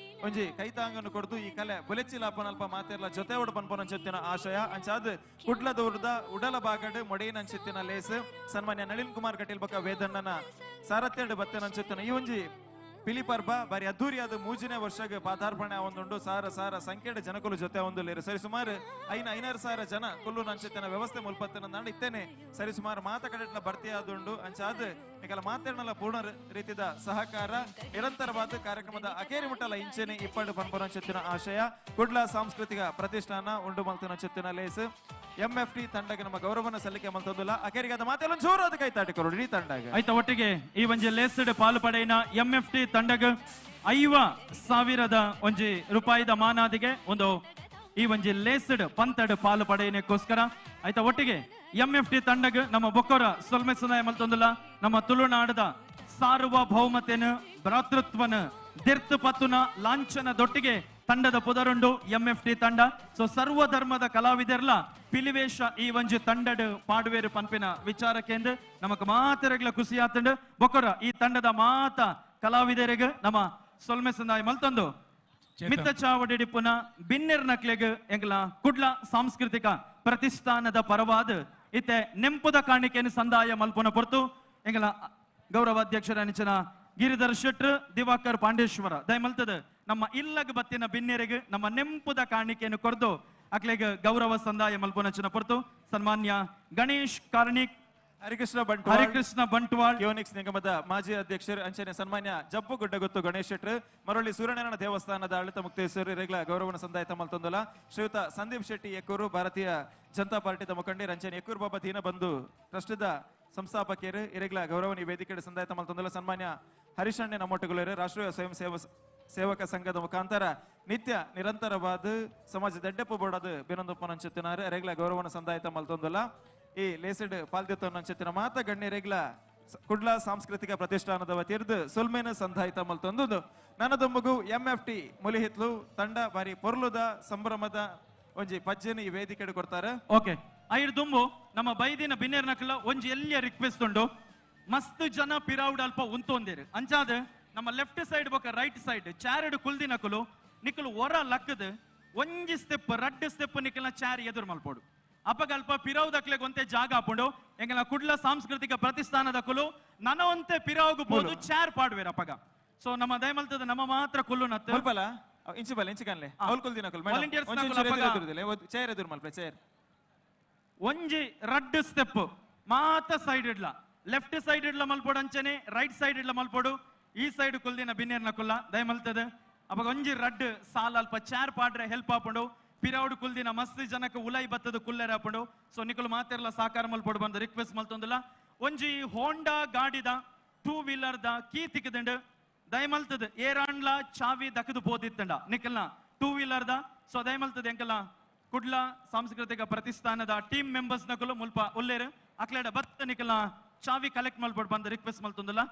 ಒಂಜಿ ಕೈತಾಂಗನ್ನು ಕೊಡ್ದು ಈ ಕಲೆ ಬುಲೆಚಿಲಾಪನಲ್ಪ ಮಾತೆರ್ಲ ಜೊತೆ ಒಡು ಪನ್ಪೊನಂಚೆತ್ತಿನ ಆಶಯ ಅಂಚಾದ್ ಕುಡ್ಲದೂರ್ದ ಉಡಲ ಬಾಗಡ್ ಮೊಡೆಯಿನಂಚೆತ್ತಿನ ಲೇಸ್ ಸನ್ಮಾನ್ಯ ನಳಿನ್ ಕುಮಾರ್ ಕಟೀಲ್ ಬೊಕ್ಕ ವೇದಣ್ಣನ ಸಾರಥ್ಯಡು ಬತ್ತೆನಂಚೆತ್ತಿನ ಈ ಒಂಜಿ ಪಿಲಿ ಪರ್ಬ ಬಾರಿ ಅದ್ದೂರಿಯಾದ ಮೂಜನೇ ವರ್ಷಕ್ಕೆ ಪಾದಾರ್ಪಣೆ ಒಂದುಂಡು. ಸಾರ ಸಾರ ಸಂಖ್ಯೆಡ ಜನಕುಲು ಜೊತೆ ಒಂದುಲ್ಲೇರು ಸರಿ ಸುಮಾರು 5,000 ಜನ ಕುಲ್ಲು ನಂಚೆತ್ತಿನ ವ್ಯವಸ್ಥೆ ಮುಲ್ಪತ್ತಿನ ನಾಡು ಇತ್ತೇನೆ ಸರಿ ಸುಮಾರು ಮಾತ ಕಡೆಟ್ಲ ಭರ್ತಿ ಆದುಂಡು. ಅಂಚಾದ ನಿಕಲ ಮಾತೇರ್ನಲ ಪೂರ್ಣ ರೀತಿಯ ಸಹಕಾರ ನಿರಂತರವಾದ ಕಾರ್ಯಕ್ರಮದ ಅಕೇರಿ ಮುಟ್ಟಲ ಇಂಚೆನೆ ಇಪ್ಪಡು ಪನ್ಪೊನಂಚೆತ್ತಿನ ಆಶಯ ಕುಡ್ಲ ಸಾಂಸ್ಕೃತಿಕ ಪ್ರತಿಷ್ಠಾನ ಉಂಡು ಮಲ್ತಿನಂಚೆತ್ತಿನ ಲೇಸ್ ಎಂ ಎಫ್ ಟಿ ತಂಡಕ್ಕೆ ನಮ್ಮ ಗೌರವನ ಸಲ್ಲಿಕೆ ಮಲ್ತೊಂದುಲ್ಲ. ಅಕೇರಿಗಾದ ಮಾತೆಲ್ಲ ಜೋರಾದ ಕೈ ತಾಟಿಕೊರು ಇಡೀ ತಂಡಗ. ಆಯ್ತಾ ಒಟ್ಟಿಗೆ ಈ ಒಂಜಿ ಲೇಸ್ಡ್ ಪಾಲು ಪಡೆಯಿನ ಎಂ ಎಫ್ ಟಿ ತಂಡಗ 50,000 ಒಂಜಿ ರೂಪಾಯಿದ ಮಾನಾದಿಗೆ ಒಂದು ಈ ಒಂಜಿ ಲೇಸ್ಡ್ ಪಂತಡ್ ಪಾಲು ಪಡೆಯನಕ್ಕೋಸ್ಕರ ಆಯ್ತಾ ಒಟ್ಟಿಗೆ ಎಂ ಎಫ್ ಟಿ ತಂಡಗ ನಮ್ಮ ಬೊಕ್ಕೊರ ಸೊಲ್ಮೆ ಸುನಾಯ ಮಲ್ತೊಂದುಲ್ಲ. ನಮ್ಮ ತುಳುನಾಡದ ಸಾರ್ವಭೌಮತೆನ ಭ್ರಾತೃತ್ವನ ದಿರ್ತು ಪತ್ತುನ ಲಾಂಛನದೊಟ್ಟಿಗೆ ತಂಡದ ಪುದರುಂಡು ಎಂ ಎಫ್ ಟಿ ತಂಡ. ಸೊ ಸರ್ವಧರ್ಮದ ಕಲಾವಿದರ್ಲ ಪಿಲಿವೇಶ ಈ ಒಂಜಿ ತಂಡಡ್ ಪಾಡುವೇರು ಪನ್ಪಿನ ವಿಚಾರಕ್ಕೆಂದು ನಮಕ್ ಮಾತೆರಗ್ಲ ಖುಷಿ ಆತಂಡು. ಬೊಕ್ಕೊರ ಈ ತಂಡದ ಮಾತ ಕಲಾವಿದರಿಗೆ ನಮ್ಮ ಸೊಲ್ಮೆ ಸಂದಾಯ ಮಲ್ತೊಂದು ಮಿತ್ತ ಚಾವಡಿ ಪುನಃ ಬಿನ್ನೆರ್ ನಕ್ಲೆಗ್ ಎಂಗ್ಲ ಕುಡ್ಲ ಸಾಂಸ್ಕೃತಿಕ ಪ್ರತಿಷ್ಠಾನದ ಪರವಾದ ಇತ್ತೆ ನೆಂಪುದ ಕಾಣಿಕೆಯನ್ನು ಸಂದಾಯ ಮಲ್ಪುನ ಪೊರ್ತು ಎಂಗ್ಲ ಗೌರವಾಧ್ಯಕ್ಷರ ನಿಚನ ಗಿರಿಧರ್ ಶೆಟ್ರು ದಿವಾಕರ್ ಪಾಂಡೇಶ್ವರ ದಯಮಲ್ತದ ನಮ್ಮ ಇಲ್ಲಗ ಬತ್ತಿನ ಬಿನ್ನೆರೆಗ್ ನಮ್ಮ ನೆಂಪುದ ಕಾಣಿಕೆಯನ್ನು ಕೊರ್ದು ಅಕ್ಲೆಗ್ ಗೌರವ ಸಂದಾಯ ಮಲ್ಪುನಚಿನ ಪೊರ್ತು ಸನ್ಮಾನ್ಯ ಗಣೇಶ್ ಕಾರ್ಣಿಕ್ ಹರಿಕೃಷ್ಣ ಬಂಟ್ವಾಳ್ ಕಿಯೋನಿಕ್ಸ್ ನಿಗಮದ ಮಾಜಿ ಅಧ್ಯಕ್ಷರು ಅಂಚನೆ ಸನ್ಮಾನ್ಯ ಜಬ್ಬು ಗುಡ್ಡಗುತ್ತು ಗಣೇಶ್ ಶೆಟ್ರು ಮರಳಿ ಸೂರ್ಯನಾರಾಯಣ ದೇವಸ್ಥಾನದ ಆಡಳಿತ ಮುಕ್ತೇಶ್ವರಿ ರೆಗ್ಲ ಗೌರವನ ಸಂದಾಯ ಮಲ್ತೊಂದುಲ್ಲ. ಶ್ರೀಯುತ ಸಂದೀಪ್ ಶೆಟ್ಟಿ ಎಕ್ಕೂರು ಭಾರತೀಯ ಜನತಾ ಪಾರ್ಟಿದ ಮುಖಂಡರು ಅಂಚನೆ ಎಕ್ಕೂರು ಬಾಬಾ ದೀನಬಂಧು ಟ್ರಸ್ಟ್ದ ಸಂಸ್ಥಾಪಕರು ಇರೆಗ್ಲ ಗೌರವನಿ ವೇದಿಕೆ ಸಂದಾಯ ಮಲ್ತೊಂದುಲ್ಲ. ಸನ್ಮಾನ್ಯ ಹರಿಶಣ್ಯ ನಮ್ಮೊಟ್ಟುಗಳರು ರಾಷ್ಟ್ರೀಯ ಸ್ವಯಂ ಸೇವಕ ಸಂಘದ ಮುಖಾಂತರ ನಿತ್ಯ ನಿರಂತರವಾದ ಸಮಾಜದ ಎಡ್ಡೆಪ್ಪು ಬೋಡದು ಬಿನೊಂದುಪ್ಪನಂಚುತ್ತಿನಾರು ರೆಗ್ಲ ಗೌರವನ ಸಂದಾಯ ಮಲ್ತೊಂದುಲ್ಲ. ಈ ಲೇಸಿಡ್ ಪಾಲ್ದೆತ್ತೊನ್ನಂಚೆತ್ತಿನ ಮಾತ ಗಣ್ಯರೆಗ್ಲ ಕುಡ್ಲ ಸಾಂಸ್ಕೃತಿಕ ಪ್ರತಿಷ್ಠಾನದ ವತಿರ್ದು ಸೊಲ್ಮೇನ ಸಂಧಾಯಿತ ಮಲ್ತೊಂದು ನನದೊಂಬಗು ಎಂ ಎಫ್ ಟಿ ಮುಲಿಹಿತ್ಲು ತಂಡ ಬಾರಿ ಪೊರ್ಲುದ ಸಂಭ್ರಮದ ಒಂಜಿ ಪಜ್ಜೆನ ಈ ವೇದಿಕೆ ಕೊಡ್ತಾರೆ. ಓಕೆ ಐರ್ ದುಂಬು ನಮ್ಮ ಬೈದಿನ ಬಿನ್ನೇರ್ನಕ್ಲ ಒಂಜಿ ಎಲ್ಲಿಯ ರಿಕ್ವೆಸ್ಟ್ ಉಂಡು. ಮಸ್ತ್ ಜನ ಪಿರಾವುಡ್ ಅಲ್ಪ ಉಂತೊಂದಿರು ಅಂಚಾದ ನಮ್ಮ ಲೆಫ್ಟ್ ಸೈಡ್ ಬೊಕ ರೈಟ್ ಸೈಡ್ ಚಾರಡು ಕುಲ್ದಿನಕುಲು ನಿಕುಲು ಒರ ಲಕ್ಕದ ಒಂಜಿ ಸ್ಟೆಪ್ ರಡ್ಡ್ ಸ್ಟೆಪ್ ನಿಕಲ್ನ ಚಾರ್ ಎದುರು ಮಲ್ಪೋಡು ಅಪಗಲ್ಪ ಪಿರವುದಕ್ಲೆಗ್ ಒಂತೆ ಜಾಗ ಹಾಪುಂಡು ಎಂಗಲ ಕುಡ್ಲ ಸಾಂಸ್ಕೃತಿಕ ಪ್ರತಿಷ್ಠಾನದಕುಲು ನನ ಒಂತೆ ಪಿರವುಗು ಪೋದು ಚಾರ್ ಪಾಡುವೆರ್ ಅಪಗ ಸೊ ನಮ್ಮ ದಯಮಲ್ತದ ನಮ್ಮ ಮಾತ್ರ ಕುಲ್ಲು ನತ್ತು ಮುಲ್ಪಲ ಇಂಚಿ ಬಲ್ಲ ಇಂಚಿ ಕನ್ಲೆ ಅವ್ಲು ಕುಲ್ದಿನಕುಲು ವಾಲಂಟಿಯರ್ಸ್ ನಕುಲು ಅಪಗ ಚೇರ್ ಎದುರು ಮಲ್ಪಲೆ ಚೇರ್ ಒಂಜಿ ರಡ್ಡ್ ಸ್ಟೆಪ್ ಮಾತ ಸೈಡ್ ಇಡ್ಲ ಲೆಫ್ಟ್ ಸೈಡ್ ಇಡ್ಲ ಮಲ್ಪೋಡು ಅಂಚನೆ ರೈಟ್ ಸೈಡ್ ಇಡ್ಲ ಮಲ್ಪೋಡು ಈ ಸೈಡ್ ಕುಲ್ದಿನ ಬಿನ್ನೇರ್ನ ಕುಲ್ಲ ದಯಮಲ್ತದ ಅವಾಗ ಒಂಜಿ ರಡ್ಡ್ ಸಾಲ ಅಲ್ಪ ಚಾರ್ ಪಾಡ್ರೆ ಹೆಲ್ಪ್ ಆಪುಂಡು ಪಿರೌಡ್ ಕುಲ್ದಿನ ಮಸ್ತ್ ಜನಕ್ಕೆ ಉಲೈ ಬತ್ತದ ಕುಲ್ಲೆರ ಆಪುಂಡು ಸೊ ನಿಕುಲು ಮಾತೆರ್ಲ ಸಾಕಾರ ಮಲ್ಪೋಡು ಬಂದು ರಿಕ್ವೆಸ್ಟ್ ಮಲ್ತೊಂದಿಲ್ಲ ಒಂಜಿ ಹೋಂಡಾ ಗಾಡಿದ ಟೂ ವೀಲರ್ the key ತಿಕ್ಕದಂಡು ದಯಮಲ್ತದ ಏರಾಂಡ್ಲ ಚಾವಿ ದಕ್ಕದು ಪೋದಿತ್ತಂಡ ನಿಕಲ್ನ ಟೂ ವೀಲರ್ the so ದಯಮಲ್ತದ ಎಂಕಲ್ಲ ಕುಡ್ಲ ಸಾಂಸ್ಕೃತಿಕ ಪ್ರತಿಷ್ಠಾನದ ಟೀಮ್ ಮೆಂಬರ್ಸ್ ನಕುಲು ಮುಲ್ಪ ಉಲ್ಲೇರು ಅಕ್ಲೇಡ ಬತ್ತ ನಿಕಲ್ನ ಚಾವಿ ಕಲೆಕ್ಟ್ ಮಲ್ಪೋಡು ಬಂದು ರಿಕ್ವೆಸ್ಟ್ ಮಲ್ತೊಂದಿಲ್ಲ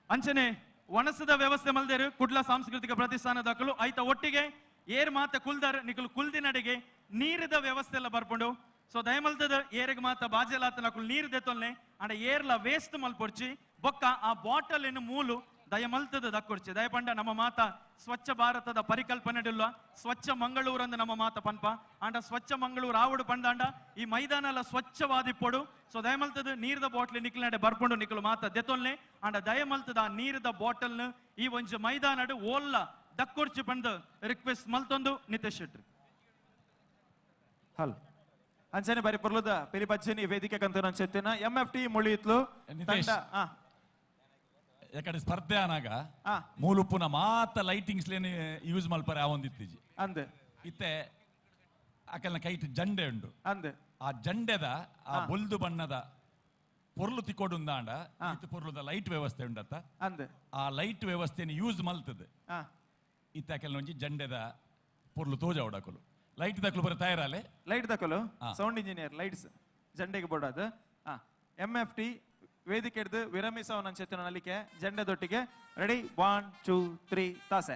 ಅಂಚನೆ ವಣಸದ ವ್ಯವಸ್ಥೆ ಮಲ್ದೇರು ಕುಡ್ಲ ಸಾಂಸ್ಕೃತಿಕ ಪ್ರತಿಷ್ಠಾನದಕಲು ಐತ ಒಟ್ಟಿಗೆ ಏರ್ ಮಾತ ಕುಲ್ದಾರ್ ನಿಕುಲು ಕುಲ್ದಿನಡೆಗೆ ನೀರಿದ ವ್ಯವಸ್ಥೆ ಎಲ್ಲ ಬರ್ಪುಂಡು ಸೊ ದಯಮಲ್ತದ ಏರಿಗೆ ಮಾತ ಬಾಜೆಲಾತ ನಕುಲು ನೀರು ದೆತ್ತೊಲ್ನೆ ಅಂಡ ಏರ್ಲ ವೇಸ್ಟ್ ಮಲ್ಪೊಡ್ಚಿ ಬೊಕ್ಕ ಆ ಬಾಟಲ್ ಏನು ಮೂಲು ದಯಮಲ್ತದ ದಕ್ಕೊಡ್ಚಿ ದಯಪಂಡ ನಮ್ಮ ಮಾತ ಸ್ವಚ್ಛ ಭಾರತದ ಪರಿಕಲ್ಪನೆ ಸ್ವಚ್ಛ ಮಂಗಳೂರು ಅಂದ ನಮ್ಮ ಮಾತ ಪನ್ಪ ಅಂಡ ಸ್ವಚ್ಛ ಮಂಗಳೂರು ಆವಡು ಪಂಡಾಂಡ ಈ ಮೈದಾನ ಎಲ್ಲ ಸ್ವಚ್ಛವಾದಿಪ್ಪೊಡು ಸೊ ದಯಮಲ್ತದ ನೀರ್ದ ಬಾಟ್ಲಿ ನಿಕ್ಲನಡೆ ಬರ್ಪುಂಡು ನಿಕಲು ಮಾತ ದೆತ್ತೊಲ್ನೆ ಅಂಡ ದಯಮಲ್ತದ ಆ ನೀರ್ದ ಬಾಟಲ್ನ ಈ ಒಂಜಿ ಮೈದಾನಡು ಓಲ್ಲ ದಕ್ಕೊಡ್ಚಿ ಪಂದ್ ರಿಕ್ವೆಸ್ಟ್ ಮಲ್ತೊಂದು ನಿತೇಶ್ ಶೆಟ್ಟಿ ಹಲ್ ಅಂಚನೆ ಬಾರಿ ಪೊರ್ಲುದ ಪಿಲಿಪಜ್ಜನಿ ವೇದಿಕೆ ಕಂತ ನಾನು ಚೆತ್ತಿನ ಎಂ ಎಫ್ ಟಿ ಮುಳಿಯಿತ್ಲು ನಿತೇಶ್. ತಂಡ ಆ ಯಾಕಡೆ ಸ್ಪರ್ಧೆ ಆನಾಗ ಮೂಲುಪ್ಪುನ ಮಾತ ಲೈಟಿಂಗ್ಸ್ ಲೇನು ಯೂಸ್ ಮಲ್ಪರೆ ಆ ಒಂದಿತ್ತೀಜಿ ಅಂದೆ ಇತ್ತೆ ಅಕಲ್ನ ಕೈಟ್ ಜಂಡೆ ಉಂಡು ಅಂದೆ ಆ ಜಂಡೆದ ಆ ಬೊಲ್ದು ಬಣ್ಣದ ಪೊರ್ಲು ತಿಕ್ಕೊಡುಂದಾಂಡ ಇತ್ತು ಪೊರ್ಲುದ ಲೈಟ್ ವ್ಯವಸ್ಥೆ ಉಂಡತ್ತ ಅಂದೆ ಆ ಲೈಟ್ ವ್ಯವಸ್ಥೆನ ಯೂಸ್ ಮಲ್ತದೆ ಇತ್ತೆ ಅಕಲ್ನ ಒಂಜಿ ಜಂಡೆದ ಪೊರ್ಲು ತೋಜ ಉಡಕಲು ಲೈಟ್ ದಕ್ಲು ಬರ ತಯಾರಾಲೆ ಲೈಟ್ ದಕಲು ಸೌಂಡ್ ಇಂಜಿನಿಯರ್ ಲೈಟ್ಸ್ ಜಂಡೆಗೆ ಬೋಡಾದ ಎಂ ಎಫ್ ಟಿ ವೇದಿಕೆ ಹಿಡ್ದು ವಿರಮಿಸವ ಚೆತ್ತಿನ ನಲಿಕೆ ಜಂಡೆದೊಟ್ಟಿಗೆ ರೆಡಿ 1 2 3 ತಾಸೆ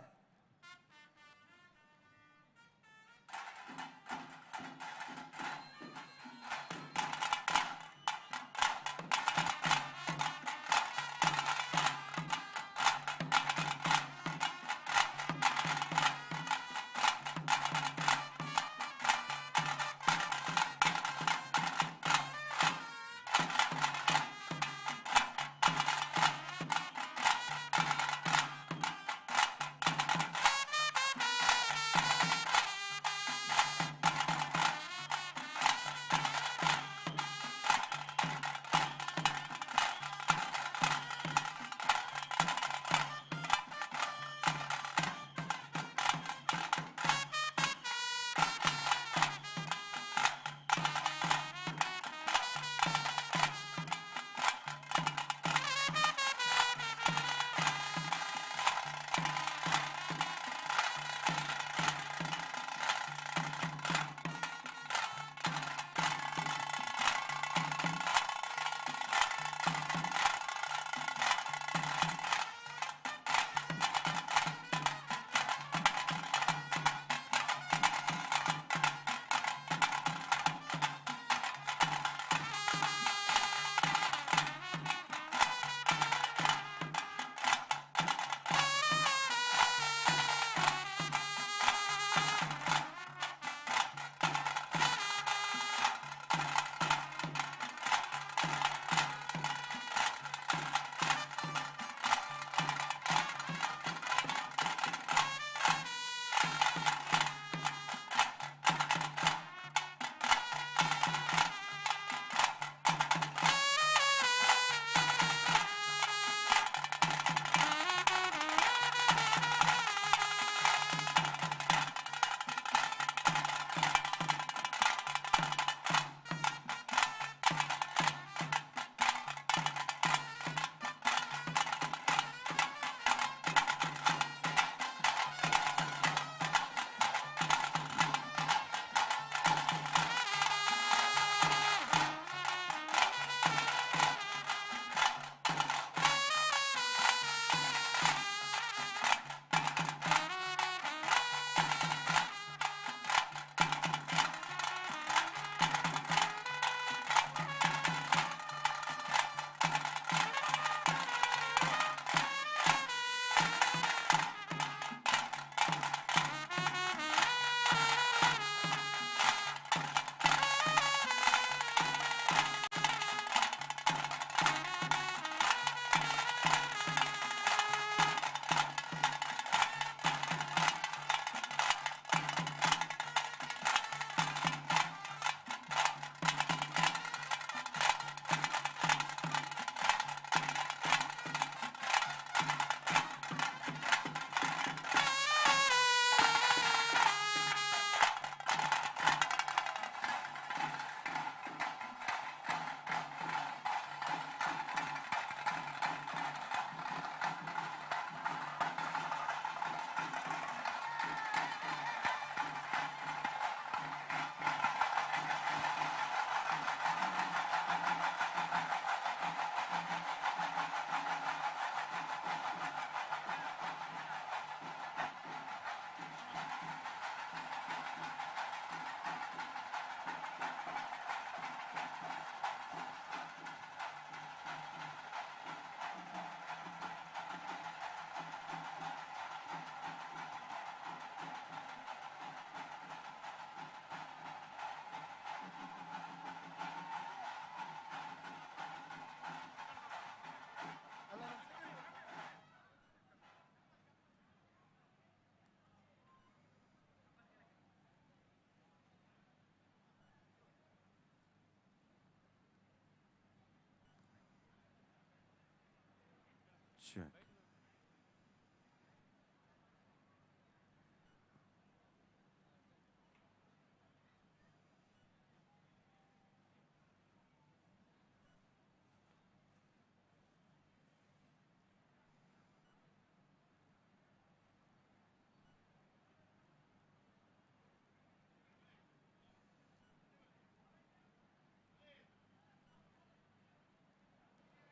Check.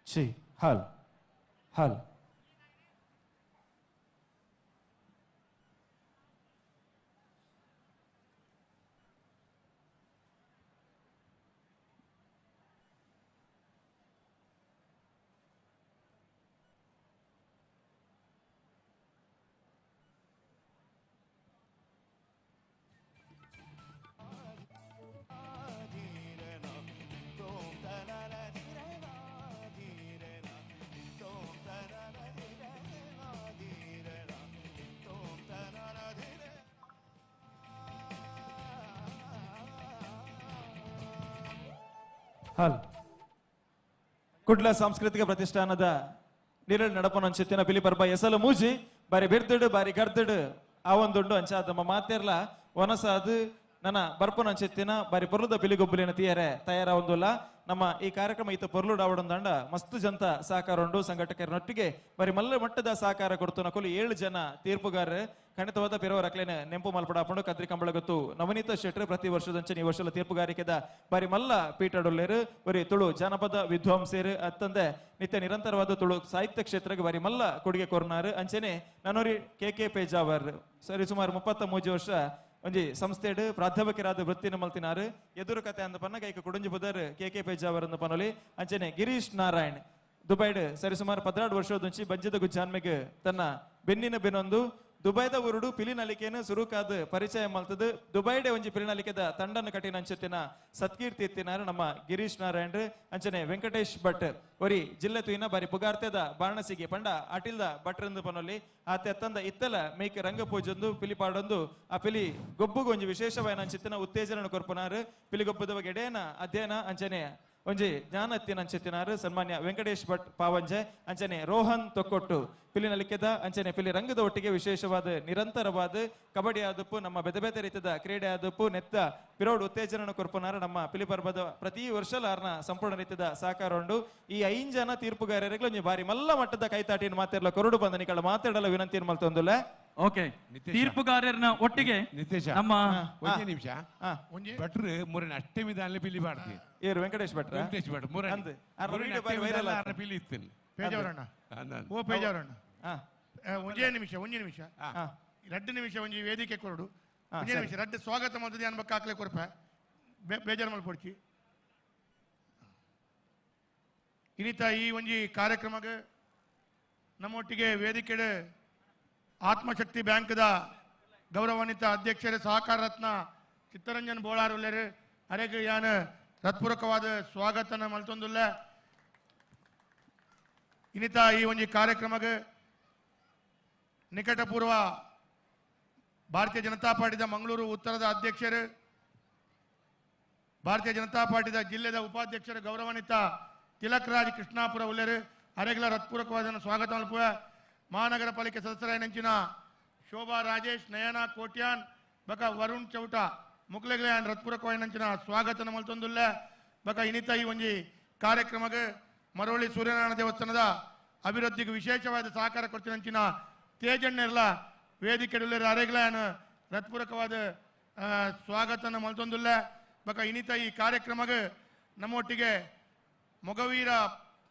Chi, hal, hal. Kudla ಸಾಂಸ್ಕೃತಿಕ ಪ್ರತಿಷ್ಠಾನದ ನೀರಲ್ ನಡಪನಂಚಿತ್ತಿನ ಪಿಲಿಪರ್ಬ ಎಸಲು ಮೂಜಿ ಬಾರಿ ಬಿರ್ದಿಡು ಬಾರಿ ಗರ್ದಿಡು ಆ ಒಂದುಂಡು ಅಂಚಾದ ನಮ್ಮ ಮಾತೆರ್ಲ ವನಸಾದು ನನ್ನ ಬರ್ಪನಂಚಿತ್ತಿನ ಬಾರಿ ಪೊರ್ಲುದ ಪಿಲಿಗೊಬ್ಬಲಿನ ತೀಯರೆ ತಯಾರ ಒಂದುಲ್ಲ. ನಮ್ಮ ಈ ಕಾರ್ಯಕ್ರಮ ಈತ ಪೊರ್ಲುಡು ಆವಡೊಂದಂಡ ಮಸ್ತು ಜಂತ ಸಹಕಾರ ಉಂಡು. ಸಂಘಟಕರನೊಟ್ಟಿಗೆ ಬಾರಿ ಮಲ್ಲ ಮಟ್ಟದ ಸಹಕಾರ ಕೊಡ್ತು ನಕುಲು 7 ಜನ ತೀರ್ಪುಗಾರರು ಖಂಡಿತವಾದ ಪಿರವರ ಅಕ್ಲೇನೆ ನೆಂಪು ಮಲ್ಪಡಾಪುಂಡು. ಕದ್ರಿ ಕಂಬಳಗತ್ತು ನವನೀತ ಶೆಟ್ರು ಪ್ರತಿ ವರ್ಷದಂಚೆ ಈ ವರ್ಷದ ತೀರ್ಪುಗಾರಿಕೆದ ಬಾರಿ ಮಲ್ಲ ಪೀಠಡೊಲ್ಲೇರು ಬರೀ ತುಳು ಜಾನಪದ ವಿದ್ವಾಂಸೇರು ಅತ್ತಂದೆ ನಿತ್ಯ ನಿರಂತರವಾದ ತುಳು ಸಾಹಿತ್ಯ ಕ್ಷೇತ್ರಕ್ಕೆ ಬಾರಿ ಮಲ್ಲ ಕೊಡುಗೆ ಕೊರ್ನಾರು. ಅಂಚೆನೆ ನಾನೋರಿ ಕೆ ಕೆ ಪೇಜಾವರ್ ಸರಿ ಸುಮಾರು 33 ವರ್ಷ ಒಂಜಿ ಸಂಸ್ಥೆಡ್ ಪ್ರಾಧ್ಯಾಪಕರಾದ ವೃತ್ತಿನ ಮಲ್ತಿನಾರು. ಎದುರು ಕತೆ ಅಂದ ಪನ್ನ ಕೈಕ ಕುಡುಂಜಿ ಬುದರ್ ಕೆ ಕೆ ಪೇಜಾವರ್ ಅಂದ ಪನೊಲಿ. ಅಂಚೆನೆ ಗಿರೀಶ್ ನಾರಾಯಣ್ ದುಬೈಡ್ ಸರಿ ಸುಮಾರು 12 ವರ್ಷದಂಚಿ ಬಂಜದ ಗುಜ್ಜಾನ್ಮೆಗ್ ತನ್ನ ಬೆನ್ನಿನ ಬೆನ್ನೊಂದು ದುಬೈದ ಊರುಡು ಪಿಲಿನಲಿಕೆಯನ್ನು ಸುರುಕಾದ ಪರಿಚಯ ಮಲ್ತದು. ದುಬೈಡೆ ಒಂಜಿ ಪಿಲಿನಲಿಕೆದ ತಂಡನ್ನು ಕಟ್ಟಿನ ಅಂಚೆತ್ತಿನ ಸತ್ಕೀರ್ತಿ ಎತ್ತಿನಾರು ನಮ್ಮ ಗಿರೀಶ್ ನಾರಾಯಣ್. ಅಂಚನೆ ವೆಂಕಟೇಶ್ ಭಟ್ ಒರಿ ಜಿಲ್ಲೆ ತುಯಿನ ಬಾರಿ ಪುಗಾರ್ತೆದ ಬಾಣಸಿಗೆ ಪಂಡ ಅಟಿಲ್ದ ಭಟ್ರಂದು ಪನೊಲಿ. ಆತೆ ತಂದ ಇತ್ತಲ ಮೇಕ್ ರಂಗ ಪೂಜೊಂದು ಪಿಲಿಪಾಡೊಂದು ಆ ಪಿಲಿ ಗೊಬ್ಬುಗು ಒಂಜಿ ವಿಶೇಷವಾದ ಅಂಚೆತ್ತಿನ ಉತ್ತೇಜನ ಕೊರ್ಪನಾರು. ಪಿಲಿಗೊಬ್ಬದ ಬಗ್ಗೆ ಎಡೇನ ಅಧ್ಯಯನ ಅಂಚನೆ ಒಂಜಿ ಜ್ಞಾನ ಎತ್ತಿನ ಅಂಚೆತ್ತಿನಾರು ಸನ್ಮಾನ್ಯ ವೆಂಕಟೇಶ್ ಭಟ್ ಪಾವಂಜೆ. ಅಂಚನೆ ರೋಹನ್ ತೊಕ್ಕೊಟ್ಟು ಪಿಲಿನಲಿಕೆದ ಅಂಚನೆ ಪಿಲಿ ರಂಗದ ಒಟ್ಟಿಗೆ ವಿಶೇಷವಾದ ನಿರಂತರವಾದ ಕಬಡ್ಡಿ ಆದಪ್ಪು ನಮ್ಮ ಬೆದೆ ಬೇತೆ ರೀತಿಯ ಕ್ರೀಡೆ ಆದಪ್ಪು ನೆತ್ತ ಪಿರೋಡ್ ಉತ್ತೇಜನ ಕೊರ್ಪನಾರ ನಮ್ಮ ಪಿಲಿ ಪರ್ಬದ ಪ್ರತಿ ವರ್ಷಲಾರ್ನ ಸಂಪೂರ್ಣ ರೀತಿಯ ಸಹಕಾರ ಉಂಡು. ಈ 5 ಜನ ತೀರ್ಪುಗಾರರಿಗೆ ಒಂಜಿ ಬಾರಿ ಮಲ್ಲ ಮಟ್ಟದ ಕೈತಾಟಿನ ಮಾತಾಡಲ ಕೊರಡು ಬಂದ ನಿಕಳ ಮಾತಾಡಲ ವಿನಂತಿಯನ್ನು ಮಲ್ತೊಂದುಲ್ಲ. ಓಕೆ, ತೀರ್ಪುಗಾರರನ್ನ ಒಟ್ಟಿಗೆ ನಮ್ಮ ಒಂದೇ ನಿಮಿಷ ಭಟ್ರು ಮೂರನೇ ಅಷ್ಟಮಿ ದಾನ್ಲೆ ಪಿಲಿ ಬಾಡ್ತಿ ಏರು ವೆಂಕಟೇಶ್ ಭಟ್ರ ವೆಂಕಟೇಶ್ ಭಟ್ ಮೂರನೇ ಪಿಲಿ ಇತ್ತು. ಪೇಜಾವರಣ್ಣ ಓ ಪೇಜಾವರಣ್ಣ ಒಂದೇ ನಿಮಿಷ ಒಂದೇ ನಿಮಿಷ 2 ನಿಮಿಷ ಒಂಜಿ ವೇದಿಕೆ ಕೊರಡು ಒಂದೇ ನಿಮಿಷ ರಡ್ಡು ಸ್ವಾಗತ ಮಲ್ತದೆ ಅನ್ಬಕ್ಕ ಹಾಕ್ಲೆ ಕೊರಪ ಬೇಜಾರು ಮಲ್ಪೊಡ್ಚಿ. ಇನ್ನಿತ ಈ ಒಂಜಿ ಕಾರ್ಯಕ್ರಮಕ್ಕೆ ನಮ್ಮೊಟ್ಟಿಗೆ ವೇದಿಕೆ ಆತ್ಮಶಕ್ತಿ ಬ್ಯಾಂಕ್ದ ಗೌರವಾನ್ವಿತ ಅಧ್ಯಕ್ಷರು ಸಹಕಾರ ರತ್ನ ಚಿತ್ತರಂಜನ್ ಬೋಳಾರುಲ್ಲೇರು ಅರೆಗೆ ಯಾನ್ ಹೃತ್ಪೂರ್ವಕವಾದ ಸ್ವಾಗತನ ಮಲ್ತೊಂದುಲ್ಲ. ಇನ್ನಿತ ಈ ಒಂಜಿ ಕಾರ್ಯಕ್ರಮಕ್ಕೆ ನಿಕಟಪೂರ್ವ ಭಾರತೀಯ ಜನತಾ ಪಾರ್ಟಿದ ಮಂಗಳೂರು ಉತ್ತರದ ಅಧ್ಯಕ್ಷರು ಭಾರತೀಯ ಜನತಾ ಪಾರ್ಟಿದ ಜಿಲ್ಲೆದ ಉಪಾಧ್ಯಕ್ಷರು ಗೌರವಾನ್ವಿತ ತಿಲಕ್ ರಾಜ್ ಕೃಷ್ಣಾಪುರ ಉಲ್ಲೇರು ಅರೆಗಳ ಹೃತ್ಪೂರ್ವಕವಾದ ಸ್ವಾಗತ ಮಲ್ಪುವ. ಮಹಾನಗರ ಪಾಲಿಕೆ ಸದಸ್ಯರಾಯಿನಂಚಿನ ಶೋಭಾ ರಾಜೇಶ್, ನಯನ ಕೋಟ್ಯಾನ್ ಬಕ ವರುಣ್ ಚೌಟ ಮುಕ್ಲೆಗ್ಲೆ ಹೃತ್ಪೂರ್ವಕವಾಯಿನಂಚಿನ ಸ್ವಾಗತನ ಮಲ್ತೊಂದುಲ್ಲ. ಬಕ ಇನ್ನಿತ ಈ ಒಂಜಿ ಕಾರ್ಯಕ್ರಮಕ್ಕೆ ಮರವಳ್ಳಿ ಸೂರ್ಯನಾರಾಯಣ ದೇವಸ್ಥಾನದ ಅಭಿವೃದ್ಧಿಗೆ ವಿಶೇಷವಾದ ಸಹಕಾರ ಕೊಡ್ತಿನಂಚಿನ ತೇಜಣ್ಣೆರ್ಲ ವೇದಿಕೆ ಅರೆಗ್ಲ ಹೃತ್ಪೂರ್ವಕವಾದ ಸ್ವಾಗತನ ಮಲ್ತೊಂದುಲ್ಲ. ಬಕ ಇನ್ನಿತ ಈ ಕಾರ್ಯಕ್ರಮಕ್ಕೆ ನಮ್ಮೊಟ್ಟಿಗೆ ಮೊಗವೀರ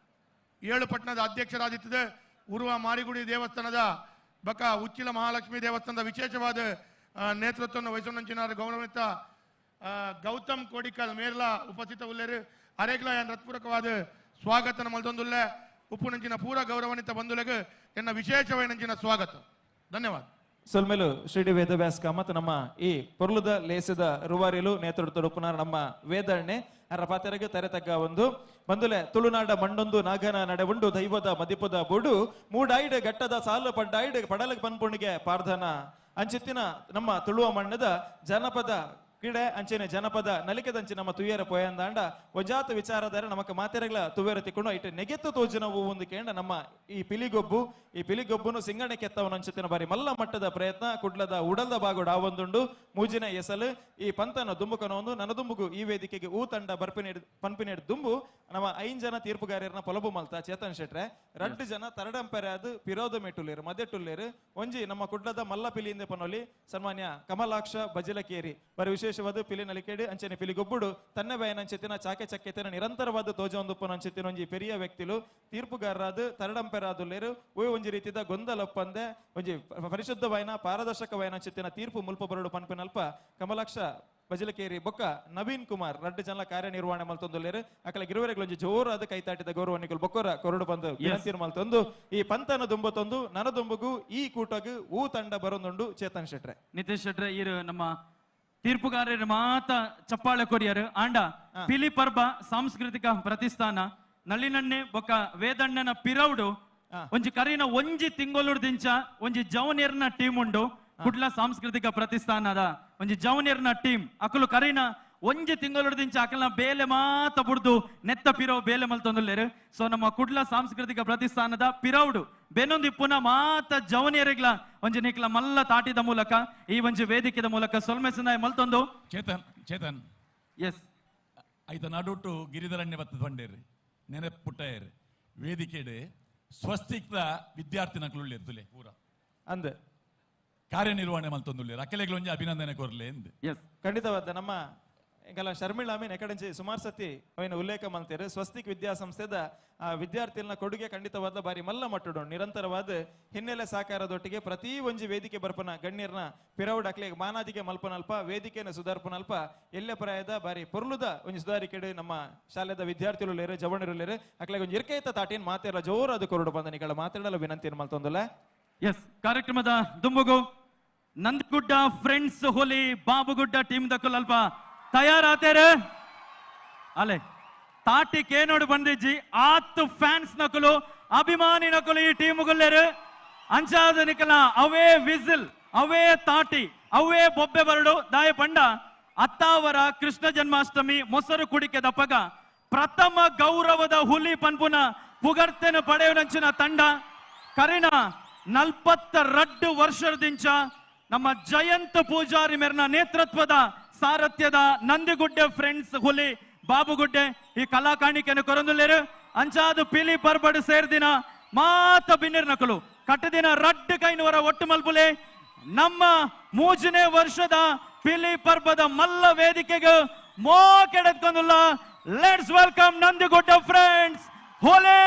7 ಪಟ್ಟಣದ ಅಧ್ಯಕ್ಷರಾದಿತ್ತದೆ ಉರುವ ಮಾರಿಗುಡಿ ದೇವಸ್ಥಾನದ ಬಕ ಉಚ್ಚಿಲ ಮಹಾಲಕ್ಷ್ಮಿ ದೇವಸ್ಥಾನದ ವಿಶೇಷವಾದ ನೇತೃತ್ವವನ್ನು ವಹಿಸಿದ ಗೌರವಾನ್ವಿತ ಗೌತಮ್ ಕೋಡಿಕಲ್ ಮೇರ್ಲ ಉಪಸ್ಥಿತ ಉಲ್ಲೇರು ಅರೆಗ್ಲ ಹೃತ್ಪೂರ್ವಕವಾದ ಸ್ವಾಗತನ ಮಲ್ತೊಂದುಲ್ಲ. ಉಪ್ಪುನಂಚಿನ ಪೂರ ಗೌರವಾನ್ವಿತ ಬಂಧುಲೆಗ್ ಎನ್ನ ವಿಶೇಷವಾದ ಸ್ವಾಗತ. ಧನ್ಯವಾದ. ಸೊಲ್ಮೇಲು ಶ್ರೀ ಡಿ ವೇದವ್ಯಾಸ್ ಕಾಮತ್ ನಮ್ಮ ಈ ಪೊರ್ಲುದ ಲೇಸದ ರೂವಾರಿಲು ನೇತೃತ್ವದ ಉಪ್ಪುನಾರ ನಮ್ಮ ವೇದಣ್ಣೆ ಅರ ಪಾತೆರಗೆ ತರೆ ತಗ್ಗ ಒಂದು ಬಂದುಲೆ ತುಳುನಾಡ ಮಣ್ಣೊಂದು ನಾಗನ ನಡೆವುಂಡು ದೈವದ ಮದಿಪದ ಬುಡು ಮೂಡಾಯ್ಡ್ ಘಟ್ಟದ ಸಾಲು ಪಡ್ಡಾಯ್ಡ್ ಪಡಲಗ್ ಪನ್ಪುಣಿಗೆ ಪಾರ್ಧನ ಅಂಚಿತ್ತಿನ ನಮ್ಮ ತುಳುವ ಮಣ್ಣದ ಜನಪದ ಕ್ರೀಡೆ ಅಂಚೆನೆ ಜನಪದ ನಲಿಕೆದಂಚೆ ನಮ್ಮ ತುಯ್ಯರ ಪೋಯಂದಾಂಡ ಒಂಜಾತ ವಿಚಾರಧಾರೆ ನಮಕ್ ಮಾತೆರೆಗ್ಲ ತುವೇರ ತಿಕ್ಕೊಂಡು ಇಟ್ಟು ನೆಗೆತ್ತು ತೋಜಿನ ಒಂದು ಕೇಂದ್ರ ನಮ್ಮ ಈ ಪಿಲಿಗೊಬ್ಬು ಈ ಪಿಲಿಗೊಬ್ಬುನು ಸಿಂಗಣೆ ಕೆತ್ತವನಂಚಿನ ಬಾರಿ ಮಲ್ಲ ಮಟ್ಟದ ಪ್ರಯತ್ನ ಕುಡ್ಲದ ಉಡಲ್ದ ಬಾಗೋಡು ಆ ಒಂದುಂಡು ಮೂಜಿನ ಎಸಲು ಈ ಪಂತನ ದುಂಬುಕನ ಒಂದು ನನದುಂಬುಗು ಈ ವೇದಿಕೆಗೆ ಊ ತಂಡ ಬರ್ಪಿನೇಡ್ ಪನ್ಪಿನೇಡ್ ದುಂಬು ನಮ್ಮ ಐನ್ ಜನ ತೀರ್ಪುಗಾರರನ್ನ ಪೊಲಬು ಮಲ್ತ ಚೇತನ್ ಶೆಟ್ರೆ ರಡ್ಡು ಜನ ತರಡಂಪೆರೆ ಅದು ಪಿರೋದ ಮೆಟುಲೇರು ಮದೆಟುಲ್ಲೇರು ಒಂಜಿ ನಮ್ಮ ಕುಡ್ಲದ ಮಲ್ಲ ಪಿಲಿಯಿಂದ ಪನೊಲಿ ಸನ್ಮಾನ್ಯ ಕಮಲಾಕ್ಷ ಬಜಿಲಕೇರಿ ಬರಿ ವಿಶೇಷವಾದ ಪಿಲಿ ನಲಿಕೇಡು ಅಂಚನೆ ಪಿಲಿಗೊಬ್ಬುಡು ತನ್ನ ಬಯನಂಚೆತ್ತಿನ ಚಾಕೆ ಚಕ್ಕೆತನ ನಿರಂತರವಾದ ತೋಜೊಂದುಪ್ಪನಂಚೆತ್ತಿನ ಒಂಜಿ ಪೆರಿಯ ವ್ಯಕ್ತಿಲು ತೀರ್ಪುಗಾರರಾದ ತರಡಂಪೆರಾದುಲ್ಲೇರು ಓಯ್ ಒಂಜಿ ರೀತಿದ ಗೊಂದಲಪ್ಪಂದೆ ಒಂಜಿ ಪರಿಶುದ್ಧವಾಯನ ಪಾರದರ್ಶಕವಾಯನಂಚೆತ್ತಿನ ತೀರ್ಪು ಮುಲ್ಪ ಬರಡು ಪನ್ಪಿನಲ್ಪ ಕಮಲಾಕ್ಷ ಬಜಲಕೇರಿ ಬೊಕ್ಕ ನವೀನ್ ಕುಮಾರ್ ರಡ್ಡು ಜನ ಕಾರ್ಯನಿರ್ವಹಣೆ ಮಲ್ತೊಂದುಲ್ಲೇರು ಅಕಲ ಗಿರುವರೆಗಳೊಂಜಿ ಜೋರಾದ ಕೈತಾಟಿದ ಗೌರವ ನಿಕುಲ್ ಬೊಕ್ಕೊರ ಕೊರಡು ಬಂದು ವಿನಂತಿ ಮಲ್ತೊಂದು ಈ ಪಂತನ ದುಂಬತೊಂದು ನನದುಂಬುಗು ಈ ಕೂಟಗು ಊ ತಂಡ ಬರೊಂದುಂಡು ಚೇತನ್ ಶೆಟ್ರೆ. ನಿತೇಶ್ ಶೆಟ್ರೆ ಇರು ನಮ್ಮ ತೀರ್ಪುಗಾರರು ಮಾತ ಚಪ್ಪಾಳೆ ಕೊರಿಯರು ಆಂಡ ಪಿಲಿ ಪರ್ಬ ಸಾಂಸ್ಕೃತಿಕ ಪ್ರತಿಷ್ಠಾನ ನಳ್ಳಿನಣ್ಣೆ ಬೊಕ್ಕ ವೇದಣ್ಣನ ಪಿರೌಡು ಒಂಜಿ ಕರಿನ ಒಂಜಿ ತಿಂಗೊಲುಡು ದಿಂಚ ಒಂಜಿ ಜವನಿಯರ್ನ ಟೀಮ್ ಉಂಡು ಕುಡ್ಲ ಸಾಂಸ್ಕೃತಿಕ ಪ್ರತಿಷ್ಠಾನದ ಒಂಜಿ ಜವನಿಯರ್ನ ಟೀಮ್ ಅಕಲು ಕರಿನ ಒಂಜಿ ತಿಂಗೊಲುಡು ದಿಂಚ ಅಕಲ್ನ ಬೇಲೆ ಮಾತ ಬುಡ್ದು ನೆತ್ತ ಪಿರೋ ಬೇಲೆ ಮಲ್ತೊಂದುಲ್ಲೇರು. ಸೊ ನಮ್ಮ ಕುಡ್ಲ ಸಾಂಸ್ಕೃತಿಕ ಪ್ರತಿಷ್ಠಾನದ ಪಿರೌಡು ಬೆನೊಂದಿಪ್ಪುನ ಮಾತ ಜವನಿಯರಿಗ್ಲ ಒಂಜಿ ನಿಕ್ಲ ಮಲ್ಲ ತಾಟಿದ ಮೂಲಕ ಈ ಒಂಜಿ ವೇದಿಕೆದ ಮೂಲಕ ಸೊಲ್ಮೆ ಸಂದಾಯ ಮಲ್ತೊಂದು. ಚೇತನ್ ಚೇತನ್ ಎಸ್ ಐತ ನಡುಟು ಗಿರಿಧರಣ್ಯ ಬತ್ತದ ಬಂಡೇರಿ ನೆನಪುಟ್ಟಯರ್ ವೇದಿಕೆಡೆ ಸ್ವಸ್ತಿಕ್ದ ವಿದ್ಯಾರ್ಥಿ ನಕಲುಳ್ಳಿರ್ತುಲೆ ಪೂರ ಅಂದೆ ಕಾರ್ಯನಿರ್ವಹಣೆ ಮಲ್ತೊಂದುಲ್ಲೇರು ಅಕೆಲೆಗ್ಲೊಂಜಿ ಅಭಿನಂದನೆ ಕೊರ್ಲೆ ಎಂದ್. ಎಸ್ ಖಂಡಿತವಾದ ನಮ್ಮ ಎಂಕಲ ಶರ್ಮಿಳಾ ಅಮೀನ್ ಎಕಡಂಚಿ ಸುಮಾರು ಸತಿ ಅವನ ಉಲ್ಲೇಖ ಮಲ್ತೇರು ಸ್ವಸ್ತಿಕ್ ವಿದ್ಯಾಸಂಸ್ಥೆದ ಆ ವಿದ್ಯಾರ್ಥಿಗಳನ್ನ ಕೊಡುಗೆ ಖಂಡಿತವಾದ ಬಾರಿ ಮಲ್ಲ ಮಟ್ಟಡು ನಿರಂತರವಾದ ಹಿನ್ನೆಲೆ ಸಹಕಾರದೊಟ್ಟಿಗೆ ಪ್ರತಿ ಒಂಜಿ ವೇದಿಕೆ ಬರ್ಪನ ಗಣ್ಯರ್ನ ಪಿರೌಡ್ ಅಕ್ಲೆ ಮಾನಾದಿಗೆ ಮಲ್ಪನಲ್ಪ ವೇದಿಕೆನ ಸುಧಾರ್ಪನಲ್ಪ ಎಲ್ಲೆ ಪ್ರಾಯದ ಬಾರಿ ಪೊರ್ಲುದ ಒಂಜಿ ಸುಧಾರಿಕೆಡು ನಮ್ಮ ಶಾಲೆದ ವಿದ್ಯಾರ್ಥಿಗಳು ಜವಣರುಲೇರು ಅಕ್ಲೆಗೆ ಒಂಜಿ ಇರ್ಕೈತ ತಾಟಿನ ಮಾತೆಲ್ಲ ಜೋರಾದ ಕೊರಡು ಬಂದ ನಿಗಳ ಮಾತಾಡಲು ವಿನಂತಿಯನ್ನು ಮಲ್ತೊಂದುಲ್ಲ. ಎಸ್ ಕಾರ್ಯಕ್ರಮದ ದುಂಬುಗು ನಂದಗುಡ್ಡ ಫ್ರೆಂಡ್ಸ್ ಹೋಲಿ ಬಾಬುಗುಡ್ಡ ಟೀಮ್ ದಕ್ಕಲ್ ಅಲ್ಪ ತಯಾರಾತೇರೆ ಅಲೆ ತಾಟಿ ಕೇನೋಡು ಬಂದಿಜ್ಜಿ ಆತ್ ಫ್ಯಾನ್ಸ್ ನಕಲು ಅಭಿಮಾನಿ ನಕಲು ಈ ಟೀಮ್ಗುಲ್ಲೇರು ಅಂಚಾದ ನಿಕಲ ಅವೇ ವಿಸಿಲ್ ಅವೇ ತಾಟಿ ಅವೇ ಬೊಬ್ಬೆ ಬರಡು ದಾಯ ಪಂಡ ಅತ್ತಾವರ ಕೃಷ್ಣ ಜನ್ಮಾಷ್ಟಮಿ ಮೊಸರು ಕುಡಿಕೆ ದಪ್ಪಗ ಪ್ರಥಮ ಗೌರವದ ಹುಲಿ ಪನ್ಪುನ ಪುಗರ್ತೆನ ಪಡೆಯುನಂಚಿನ ತಂಡ ಕರಿನ 42 ವರ್ಷದಿಂಚ ನಮ್ಮ ಜಯಂತ ಪೂಜಾರಿ ಮೇರ್ನ ನೇತೃತ್ವದ ಸಾರಥ್ಯದ ನಂದಿಗುಡ್ಡೆ ಫ್ರೆಂಡ್ಸ್ ಹುಲಿ ಬಾಬುಗುಡ್ಡೆ ಈ ಕಲಾ ಕಾಣಿಕೆಯನ್ನು ಕೊರಂದುಲ್ಲೇರು ಅಂಚಾದು ಪಿಲಿ ಪರ್ಬಡು ಸೇರ್ದಿನ ಮಾತ ಬಿನ್ನಿರ್ ನಕಲು ಕಟ್ಟದಿನ ರಡ್ಡು ಕೈನವರ ಒಟ್ಟು ಮಲ್ಪುಲೆ ನಮ್ಮ 3ನೇ ವರ್ಷದ ಪಿಲಿ ಪರ್ಬದ ಮಲ್ಲ ವೇದಿಕೆಗೆ ಮೋ ಕೆಡತ್ಕೊಂದುಲ್ಲ. Let's welcome Nandigudde friends Huli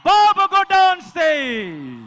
Babugudde on stage.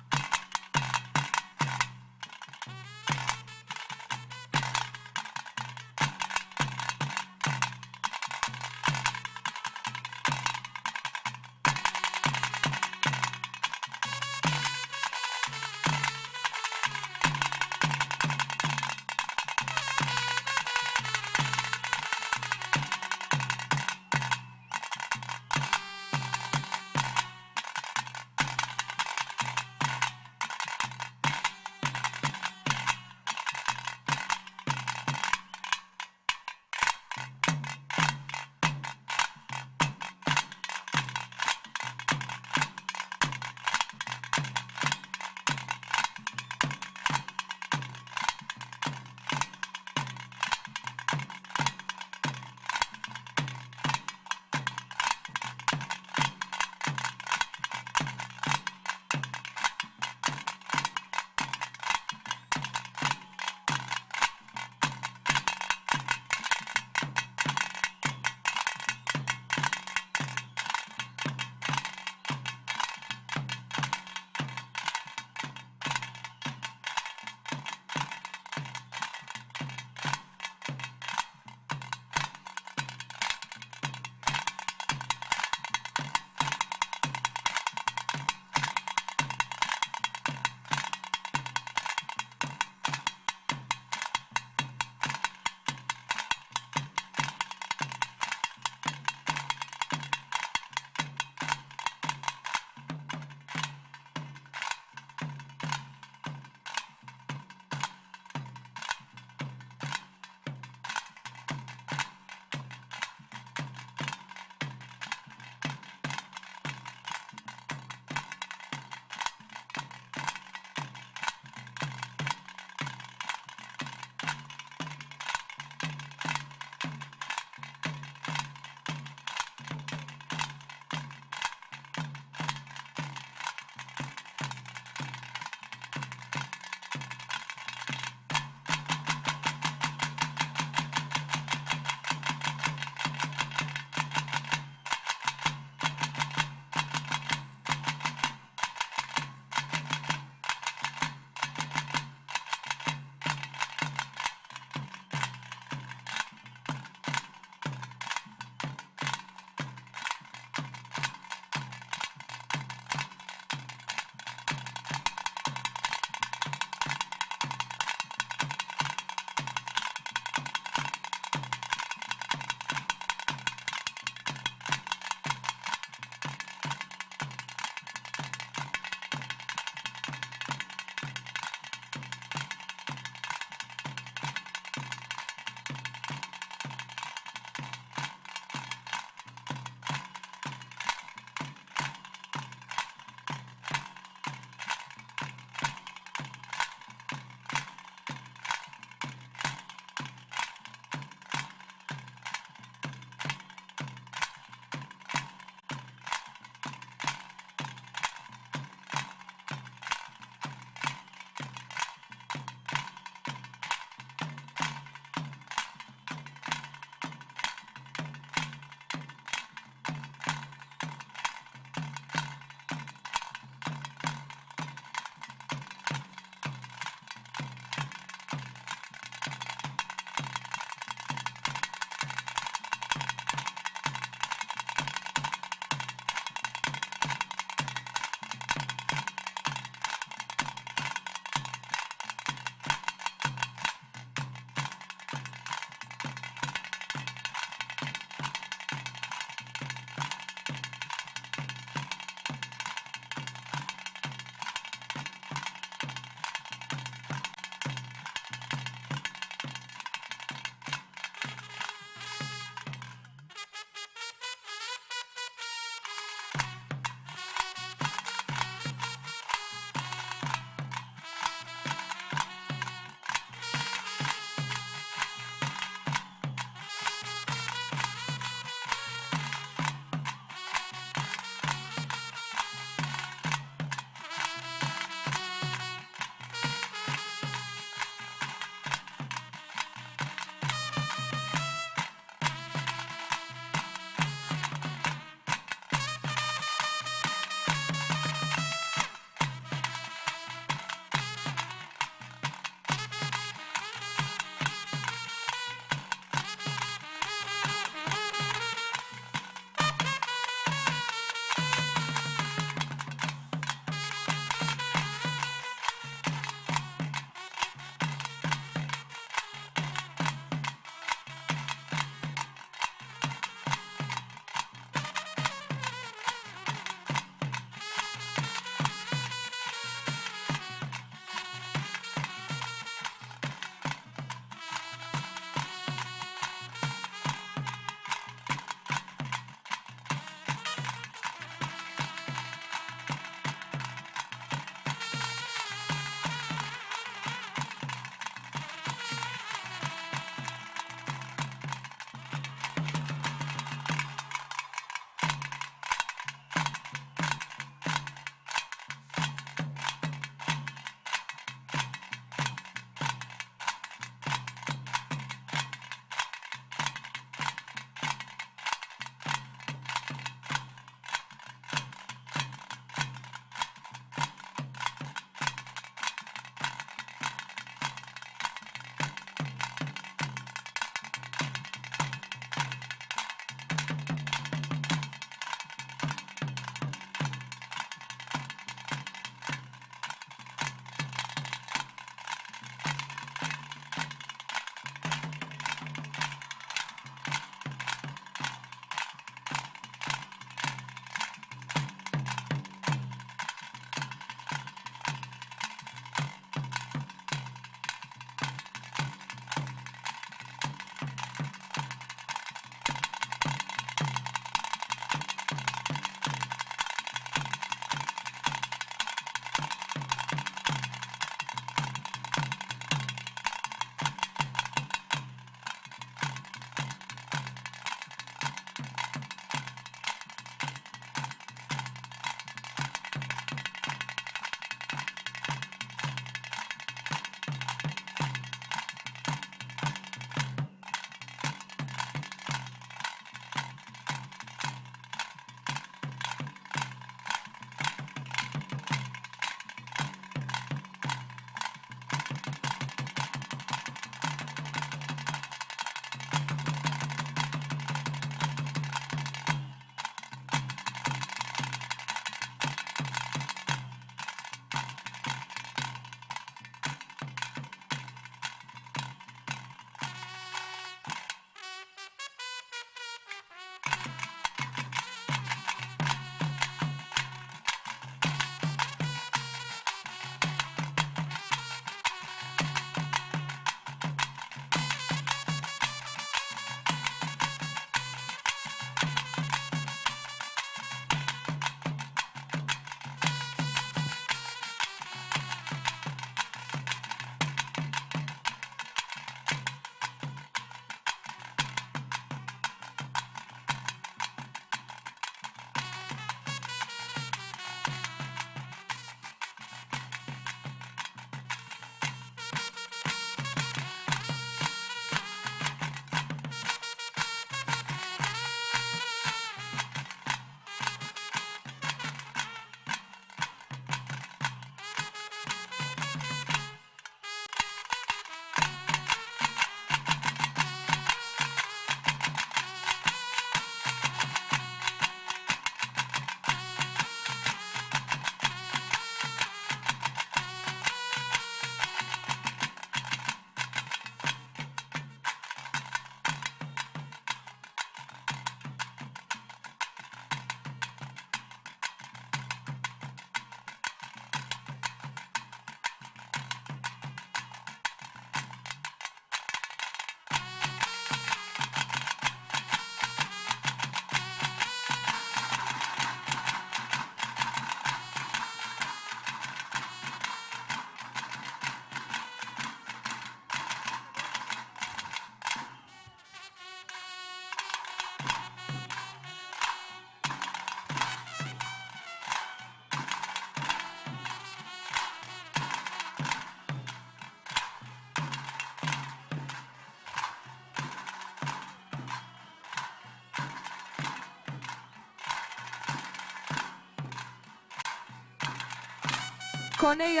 ಕೊನೆಯ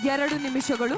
2 ನಿಮಿಷಗಳು.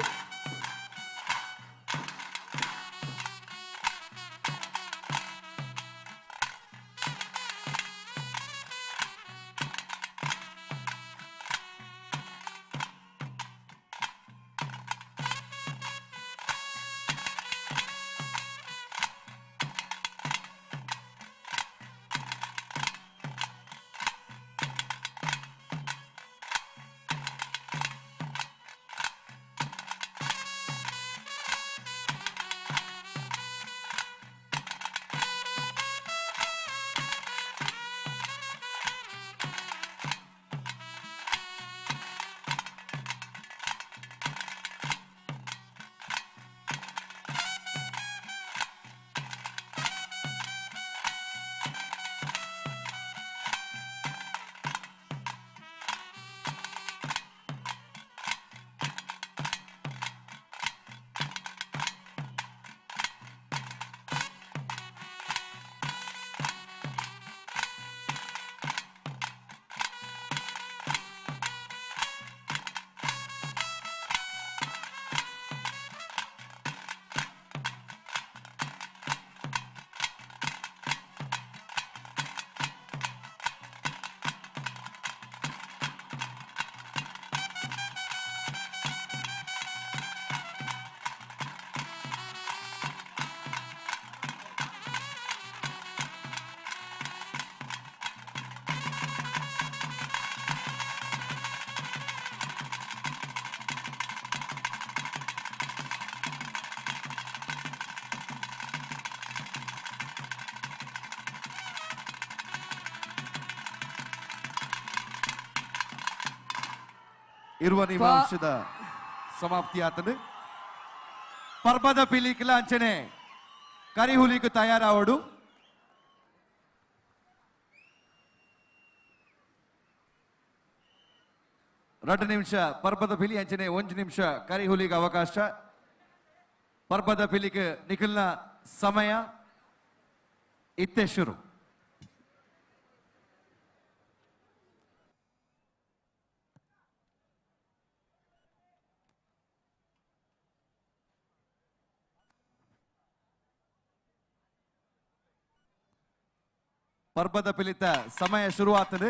ಇರುವ ನಿಮಾಂಶದ ಸಮಾಪ್ತಿ ಆತನು. ಪರ್ಬದ ಪಿಲಿಕ್ಲ ಅಂಚನೆ ಕರಿಹುಲಿకు ತಯಾರಾವಡು. 2 ನಿಮಿಷ ಪರ್ಬದ ಪಿಲಿ ಅಂಚನೆ 1 ನಿಮಿಷ ಕರಿಹುಲಿಗೆ ಅವಕಾಶ. ಪರ್ಬದ ಪಿಲಿಗೆ ನಿಖಲ್ನ ಸಮಯ ಇತ್ತೆ ಶುರು. ಪರ್ಬದ ಪಿಲಿತ ಸಮಯ ಶುರುವಾಗ್ತದೆ.